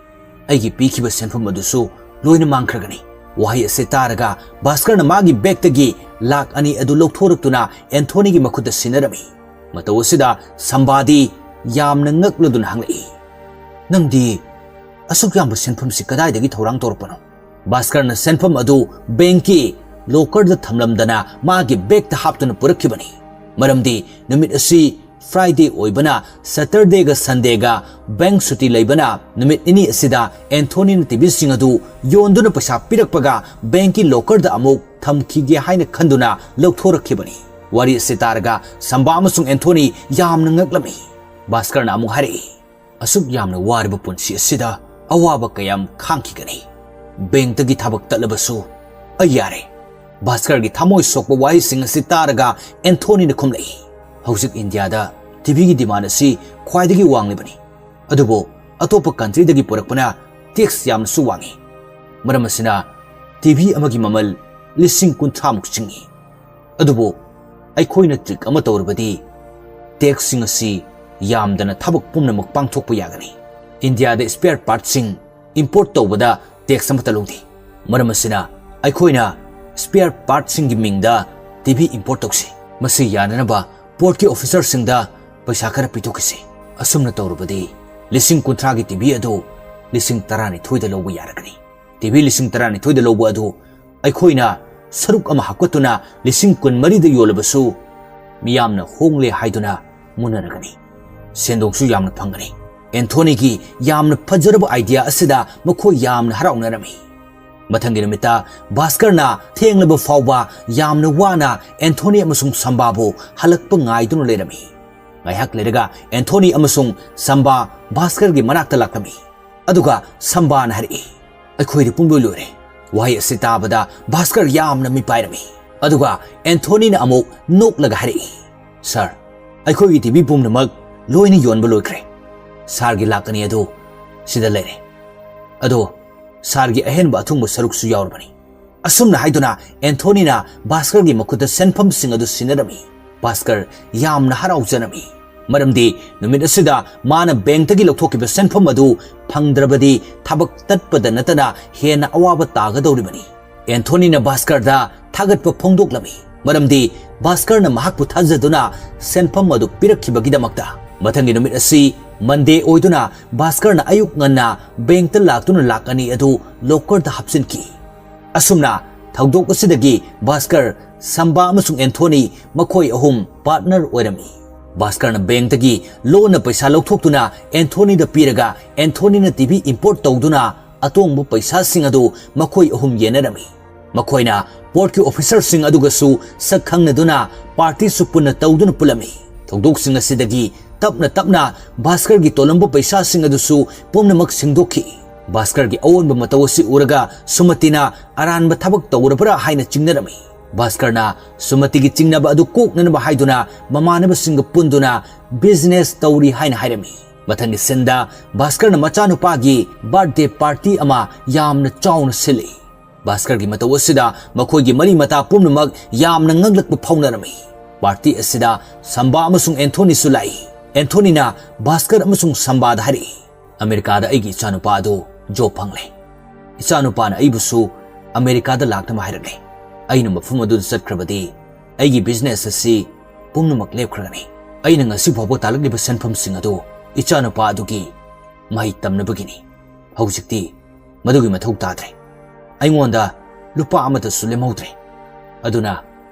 ꯑꯩꯒꯤ ꯄꯤꯈꯤꯕ ꯁꯦꯟꯐꯝ ꯑꯗꯨꯁꯨ ꯂꯣꯏꯅ ꯃꯥꯡꯈ꯭ꯔꯒꯅꯤ꯫" ꯋꯥꯍꯩ ꯑꯁꯤ ꯇꯥꯔꯒ ꯚꯥꯁꯀꯔꯅ ꯃꯥꯒꯤ ꯕꯦꯒꯇꯒꯤ ꯂꯥꯛ ꯑꯅꯤ ꯑꯗꯨ ꯂꯧꯊꯣꯔꯛꯇꯨꯅ ꯑꯦꯟꯊꯣꯅꯤꯒꯤ ꯃꯈꯨꯠꯇ ꯁꯤꯟꯅꯔꯝꯃꯤ꯫ ꯃꯇꯧ ꯑꯁꯤꯗ ꯁꯝꯕꯥꯗꯤ ꯌꯥꯝꯅ ꯉꯛꯂꯗꯨꯅ ꯍꯪꯂꯛꯏ, "ꯅꯪꯗꯤ ꯑꯁꯨꯛ ꯌꯥꯝꯕ ꯁꯦꯟꯐꯝꯁꯤ ꯀꯗꯥꯏꯗꯒꯤ ꯊꯧꯔꯥꯡ ꯇꯧꯔꯛꯄꯅꯣ?" ꯚꯥꯁꯀꯔꯅ ꯁꯦꯟꯐꯝ ꯑꯗꯨ ꯕꯦꯡꯀꯤ ꯂꯣꯀꯔꯗ ꯊꯝꯂꯝꯗꯅ ꯃꯥꯒꯤ ꯕꯦꯒꯇ ꯍꯥꯞꯇꯨꯅ ꯄꯨꯔꯛꯈꯤꯕꯅꯤ꯫ ꯃꯔꯝꯗꯤ ꯅꯨꯃꯤꯠ ꯑꯁꯤ ꯐ꯭ꯔꯥꯏꯗꯦ ꯑꯣꯏꯕꯅ ꯁꯇꯔꯗꯦꯒ ꯁꯟꯗꯦꯒ ꯕꯦꯡ ꯁꯨꯇꯤ ꯂꯩꯕꯅ ꯅꯨꯃꯤꯠ ꯅꯤꯅꯤ ꯑꯁꯤꯗ ꯑꯦꯟꯊꯣꯅꯤꯅ ꯇꯤꯚꯤꯁꯤꯡ ꯑꯗꯨ ꯌꯣꯟꯗꯨꯅ ꯄꯩꯁꯥ ꯄꯤꯔꯛꯄꯒ ꯕꯦꯡꯀꯤ ꯂꯣꯀꯔꯗ ꯑꯃꯨꯛ ꯊꯝꯈꯤꯒꯦ ꯍꯥꯏꯅ ꯈꯟꯗꯨꯅ ꯂꯧꯊꯣꯔꯛꯈꯤꯕꯅꯤ꯫ ꯋꯥꯔꯤ ꯑꯁꯤ ꯇꯥꯔꯒ ꯁꯝꯕꯥ ꯑꯃꯁꯨꯡ ꯑꯦꯟꯊꯣꯅꯤ ꯌꯥꯝꯅ ꯉꯛꯂꯝꯃꯤ꯫ ꯚꯥꯁꯀꯔꯅ ꯑꯃꯨꯛ ꯍꯥꯏꯔꯛꯏ, "ꯑꯁꯨꯛ ꯌꯥꯝꯅ ꯋꯥꯔꯕ ꯄꯨꯟꯁꯤ ꯑꯁꯤꯗ ꯑꯋꯥꯕ ꯀꯌꯥꯝ ꯈꯥꯡꯈꯤꯒꯅꯤ? ꯕꯦꯡꯛꯇꯒꯤ ꯊꯕꯛ ꯇꯠꯂꯕꯁꯨ ꯑꯩ ꯌꯥꯔꯦ꯫" ꯚꯥꯁꯀꯔꯒꯤ ꯊꯃꯣꯏ ꯁꯣꯛꯄ ꯋꯥꯍꯩꯁꯤꯡ ꯑꯁꯤ ꯇꯥꯔꯒ ꯑꯦꯟꯊꯣꯅꯤꯅ ꯈꯨꯝꯂꯛꯏ, "ꯍꯧꯖꯤꯛ ꯏꯟꯗꯤꯌꯥꯗ ꯇꯤꯚꯤꯒꯤ ꯗꯤꯃꯥꯟ ꯑꯁꯤ ꯈ꯭ꯋꯥꯏꯗꯒꯤ ꯋꯥꯡꯂꯤꯕꯅꯤ, ꯑꯗꯨꯕꯨ ꯑꯇꯣꯞꯄ ꯀꯟꯇ꯭ꯔꯤꯗꯒꯤ ꯄꯨꯔꯛꯄꯅ ꯇꯦꯛꯁ ꯌꯥꯝꯅꯁꯨ ꯋꯥꯡꯏ꯫ ꯃꯔꯝ ꯑꯁꯤꯅ ꯇꯤꯚꯤ ꯑꯃꯒꯤ ꯃꯃꯜ ꯂꯤꯁꯤꯡ ꯀꯨꯟꯊ꯭ꯔꯥꯃꯨꯛ ꯆꯤꯡꯏ꯫ ꯑꯗꯨꯕꯨ ꯑꯩꯈꯣꯏꯅ ꯇ꯭ꯔꯤꯛ ꯑꯃ ꯇꯧꯔꯕꯗꯤ ꯇꯦꯛꯁꯁꯤꯡ ꯑꯁꯤ ꯌꯥꯝꯗꯅ ꯊꯕꯛ ꯄꯨꯝꯅꯃꯛ ꯄꯥꯡꯊꯣꯛꯄ ꯌꯥꯒꯅꯤ꯫ ꯏꯟꯗꯤꯌꯥꯗ ꯁ꯭ꯄꯦꯌꯔ ꯄꯥꯔꯠꯁꯤꯡ import ꯇꯧꯕꯗ tax ꯑꯃꯠꯇ ꯂꯧꯗꯦ꯫ ꯃꯔꯝ ꯑꯁꯤꯅ ꯑꯩꯈꯣꯏꯅ spare partꯁꯤꯡꯒꯤ ꯃꯤꯡꯗ ꯇꯤꯚꯤ import ꯇꯧꯁꯤ꯫ ꯃꯁꯤ ꯌꯥꯅꯅꯕ portꯀꯤ officerꯁꯤꯡꯗ ꯄꯩꯁꯥ ꯈꯔ ꯄꯤꯊꯣꯛꯈꯤꯁꯤ꯫ ꯑꯁꯨꯝꯅ ꯇꯧꯔꯕꯗꯤ ꯂꯤꯁꯤꯡ ꯀꯨꯟꯊ꯭ꯔꯥꯒꯤ ꯇꯤꯚꯤ ꯑꯗꯨ ꯂꯤꯁꯤꯡ ꯇꯔꯥꯅꯤꯊꯣꯏꯗ ꯂꯧꯕ ꯌꯥꯔꯒꯅꯤ꯫ ꯇꯤꯚꯤ ꯂꯤꯁꯤꯡ ꯇꯔꯥꯅꯤꯊꯣꯏꯗ ꯂꯧꯕ ꯑꯗꯨ ꯑꯩꯈꯣꯏꯅ ꯁꯔꯨꯛ ꯑꯃ ꯍꯥꯞꯀꯠꯇꯨꯅ ꯂꯤꯁꯤꯡ ꯀꯨꯟꯃꯔꯤꯗ ꯌꯣꯜꯂꯕꯁꯨ ꯃꯤꯌꯥꯝꯅ ꯍꯣꯡꯂꯦ ꯍꯥꯏꯗꯨꯅ ꯃꯨꯟꯅꯔꯒꯅꯤ꯫ ꯁꯦꯟꯗꯣꯡꯁꯨ ꯌꯥꯝꯅ ꯐꯪꯒꯅꯤ꯫ ꯑꯦꯟꯊꯣꯅꯤꯒꯤ ꯌꯥꯝꯅ ꯐꯖꯔꯕ idea ꯑꯁꯤꯗ ꯃꯈꯣꯏ ꯌꯥꯝꯅ ꯍꯔꯥꯎꯅꯔꯝꯃꯤ꯫ ꯃꯊꯪꯒꯤ ꯅꯨꯃꯤꯠꯇ ꯚꯥꯁꯀꯔꯅ ꯊꯦꯡꯂꯕ ꯐꯥꯎꯕ ꯌꯥꯝꯅ ꯋꯥꯅ ꯑꯦꯟꯊꯣꯅꯤ ꯑꯃꯁꯨꯡ ꯁꯝꯕꯥꯕꯨ ꯍꯜꯂꯛꯄ ꯉꯥꯏꯗꯨꯅ ꯂꯩꯔꯝꯃꯤ꯫ ꯉꯥꯏꯍꯥꯛ ꯂꯩꯔꯒ ꯑꯦꯟꯊꯣꯅꯤ ꯑꯃꯁꯨꯡ ꯁꯝꯕꯥ ꯚꯥꯁꯀꯔꯒꯤ ꯃꯅꯥꯛꯇ ꯂꯥꯛꯂꯝꯃꯤ꯫ ꯑꯗꯨꯒ ꯁꯝꯕꯥꯅ ꯍꯥꯏꯔꯛꯏ, "ꯑꯩꯈꯣꯏꯗꯤ ꯄꯨꯡꯂꯣꯏ ꯂꯣꯏꯔꯦ꯫" ꯋꯥꯍꯩ ꯑꯁꯤ ꯇꯥꯕꯗ ꯚꯥꯁꯀꯔ ꯌꯥꯝꯅ ꯃꯤꯄꯥꯏꯔꯝꯃꯤ꯫ ꯑꯗꯨꯒ ꯑꯦꯟꯊꯣꯅꯤꯅ ꯑꯃꯨꯛ ꯅꯣꯛꯂꯒ ꯍꯥꯏꯔꯛꯏ, "ꯁꯥꯔ, ꯑꯩꯈꯣꯏꯒꯤ ꯇꯤꯚꯤ ꯄꯨꯝꯅꯃꯛ ꯂꯣꯏꯅ ꯌꯣꯟꯕ ꯂꯣꯏꯈ꯭ꯔꯦ꯫ ꯁꯥꯔꯒꯤ ꯂꯥꯛ ꯑꯅꯤ ꯑꯗꯨ ꯁꯤꯗ ꯂꯩꯔꯦ꯫" ꯑꯗꯣ ꯁꯥꯔꯒꯤ ꯑꯍꯦꯟꯕ ꯑꯊꯨꯡꯕ ꯁꯔꯨꯛꯁꯨ ꯌꯥꯎꯔꯕꯅꯤ꯫ ꯑꯁꯨꯝꯅ ꯍꯥꯏꯗꯨꯅ ꯑꯦꯟꯊꯣꯅꯤꯅ ꯚꯥꯁꯀꯔꯒꯤ ꯃꯈꯨꯠꯇ ꯁꯦꯟꯐꯝꯁꯤꯡ ꯑꯗꯨ ꯁꯤꯟꯅꯔꯝꯃꯤ꯫ ꯚꯥꯁꯀꯔ ꯌꯥꯝꯅ ꯍꯔꯥꯎꯖꯔꯝꯃꯤ꯫ ꯃꯔꯝꯗꯤ ꯅꯨꯃꯤꯠ ꯑꯁꯤꯗ ꯃꯥꯅ ꯕꯦꯡꯛꯇꯒꯤ ꯂꯧꯊꯣꯛꯈꯤꯕ ꯁꯦꯟꯐꯝ ꯑꯗꯨ ꯐꯪꯗ꯭ꯔꯕꯗꯤ ꯊꯕꯛ ꯇꯠꯄꯗ ꯅꯠꯇꯅ ꯍꯦꯟꯅ ꯑꯋꯥꯕ ꯇꯥꯒꯗꯧꯔꯤꯕꯅꯤ꯫ ꯑꯦꯟꯊꯣꯅꯤꯅ ꯚꯥꯁꯀꯔꯗ ꯊꯥꯒꯠꯄ ꯐꯣꯡꯗꯣꯛꯂꯝꯃꯤ, ꯃꯔꯝꯗꯤ ꯚꯥꯁꯀꯔꯅ ꯃꯍꯥꯛꯄꯨ ꯊꯥꯖꯗꯨꯅ ꯁꯦꯟꯐꯝ ꯑꯗꯨ ꯄꯤꯔꯛꯈꯤꯕꯒꯤꯗꯃꯛꯇ꯫ ꯃꯊꯪꯒꯤ ꯅꯨꯃꯤꯠ ꯑꯁꯤ ꯃꯟꯗꯦ ꯑꯣꯏꯗꯨꯅ ꯚꯥꯁꯀꯔꯅ ꯑꯌꯨꯛ ꯉꯟꯅ ꯕꯦꯡꯛꯇ ꯂꯥꯛꯇꯨꯅ ꯂꯥꯛ ꯑꯅꯤ ꯑꯗꯨ ꯂꯣꯀꯔꯗ ꯍꯥꯞꯆꯤꯟꯈꯤ꯫ ꯑꯁꯨꯝꯅ ꯊꯧꯗꯣꯛ ꯑꯁꯤꯗꯒꯤ ꯚꯥꯁꯀꯔ, ꯁꯝꯕꯥ ꯑꯃꯁꯨꯡ ꯑꯦꯟꯊꯣꯅꯤ ꯃꯈꯣꯏ ꯑꯍꯨꯝ partner ꯑꯣꯏꯔꯝꯃꯤ꯫ ꯚꯥꯁꯀꯔꯅ ꯕꯦꯡꯛꯇꯒꯤ ꯂꯣꯟꯅ ꯄꯩꯁꯥ ꯂꯧꯊꯣꯛꯇꯨꯅ ꯑꯦꯟꯊꯣꯅꯤꯗ ꯄꯤꯔꯒ ꯑꯦꯟꯊꯣꯅꯤꯅ ꯇꯤꯚꯤ import ꯇꯧꯗꯨꯅ ꯑꯇꯣꯡꯕ ꯄꯩꯁꯥꯁꯤꯡ ꯑꯗꯨ ꯃꯈꯣꯏ ꯑꯍꯨꯝ ꯌꯦꯟꯅꯔꯝꯃꯤ꯫ ꯃꯈꯣꯏꯅ portꯀꯤ officerꯁꯤꯡ ꯑꯗꯨꯒꯁꯨ ꯁꯛ ꯈꯪꯅꯗꯨꯅ partyꯁꯨ ꯄꯨꯟꯅ ꯇꯧꯗꯨꯅ ꯄꯨꯜꯂꯝꯃꯤ꯫ ꯊꯧꯗꯣꯛꯁꯤꯡ ꯑꯁꯤꯗꯒꯤ ꯇꯞꯅ ꯇꯞꯅ ꯚꯥꯁꯀꯔꯒꯤ ꯇꯣꯜꯂꯝꯕ ꯄꯩꯁꯥꯁꯤꯡ ꯑꯗꯨꯁꯨ ꯄꯨꯝꯅꯃꯛ ꯁꯤꯡꯗꯣꯛꯈꯤ꯫ ꯚꯥꯁꯀꯔꯒꯤ ꯑꯑꯣꯟꯕ ꯃꯇꯧ ꯑꯁꯤ ꯎꯔꯒ ꯁꯨꯃꯇꯤꯅ ꯑꯔꯥꯟꯕ ꯊꯕꯛ ꯇꯧꯔꯕ꯭ꯔꯥ ꯍꯥꯏꯅ ꯆꯤꯡꯅꯔꯝꯃꯤ꯫ ꯚꯥꯁꯀꯔꯅ ꯁꯨꯃꯇꯤꯒꯤ ꯆꯤꯡꯅꯕ ꯑꯗꯨ ꯀꯣꯛꯅꯅꯕ ꯍꯥꯏꯗꯨꯅ ꯃꯃꯥꯟꯅꯕꯁꯤꯡꯒ ꯄꯨꯟꯗꯨꯅ business ꯇꯧꯔꯤ ꯍꯥꯏꯅ ꯍꯥꯏꯔꯝꯃꯤ꯫ ꯃꯊꯪꯒꯤ sceneꯗ ꯚꯥꯁꯀꯔꯅ ꯃꯆꯥꯅꯨꯄꯥꯒꯤ birthday party ꯑꯃ ꯌꯥꯝꯅ ꯆꯥꯎꯅ ꯁꯤꯜꯂꯤ꯫ ꯚꯥꯁꯀꯔꯒꯤ ꯃꯇꯧ ꯑꯁꯤꯗ ꯃꯈꯣꯏꯒꯤ ꯃꯔꯤ ꯃꯇꯥ ꯄꯨꯝꯅꯃꯛ ꯌꯥꯝꯅ ꯉꯛꯂꯛꯄ ꯐꯥꯎꯅꯔꯝꯃꯤ꯫ Party ꯑꯁꯤꯗ ꯁꯝꯕꯥ ꯑꯃꯁꯨꯡ ꯑꯦꯟꯊꯣꯅꯤꯁꯨ ꯂꯥꯛꯏ꯫ ꯑꯦꯟꯊꯣꯅꯤꯅ ꯚꯥꯁꯀꯔ ꯑꯃꯁꯨꯡ ꯁꯝꯕꯥꯗ ꯍꯥꯏꯔꯛꯏ, "ꯑꯃꯦꯔꯤꯀꯥꯗ ꯑꯩꯒꯤ ꯏꯆꯥꯅꯨꯄꯥ ꯑꯗꯨ ꯖꯣꯕ ꯐꯪꯂꯦ꯫ ꯏꯆꯥꯅꯨꯄꯥꯅ ꯑꯩꯕꯨꯁꯨ ꯑꯃꯦꯔꯤꯀꯥꯗ ꯂꯥꯛꯅꯕ ꯍꯥꯏꯔꯛꯂꯦ꯫ ꯑꯩꯅ ꯃꯐꯝ ꯑꯗꯨꯗ ꯆꯠꯈ꯭ꯔꯕꯗꯤ ꯑꯩꯒꯤ ꯕꯤꯖꯤꯅꯦꯁ ꯑꯁꯤ ꯄꯨꯝꯅꯃꯛ ꯂꯦꯞꯈ꯭ꯔꯒꯅꯤ꯫ ꯑꯩꯅ ꯉꯁꯤ ꯐꯥꯎꯕ ꯇꯥꯜꯂꯛꯂꯤꯕ ꯁꯦꯟꯐꯝꯁꯤꯡ ꯑꯗꯨ ꯏꯆꯥꯅꯨꯄꯥ ꯑꯗꯨꯒꯤ ꯃꯍꯩ ꯇꯝꯅꯕꯒꯤꯅꯤ꯫ ꯍꯧꯖꯤꯛꯇꯤ ꯃꯗꯨꯒꯤ ꯃꯊꯧ ꯇꯥꯗ꯭ꯔꯦ꯫ ꯑꯩꯉꯣꯟꯗ ꯂꯨꯄꯥ ꯑꯃꯠꯇꯁꯨ ꯂꯦꯝꯍꯧꯗ꯭ꯔꯦ꯫ ꯑꯗꯨꯅ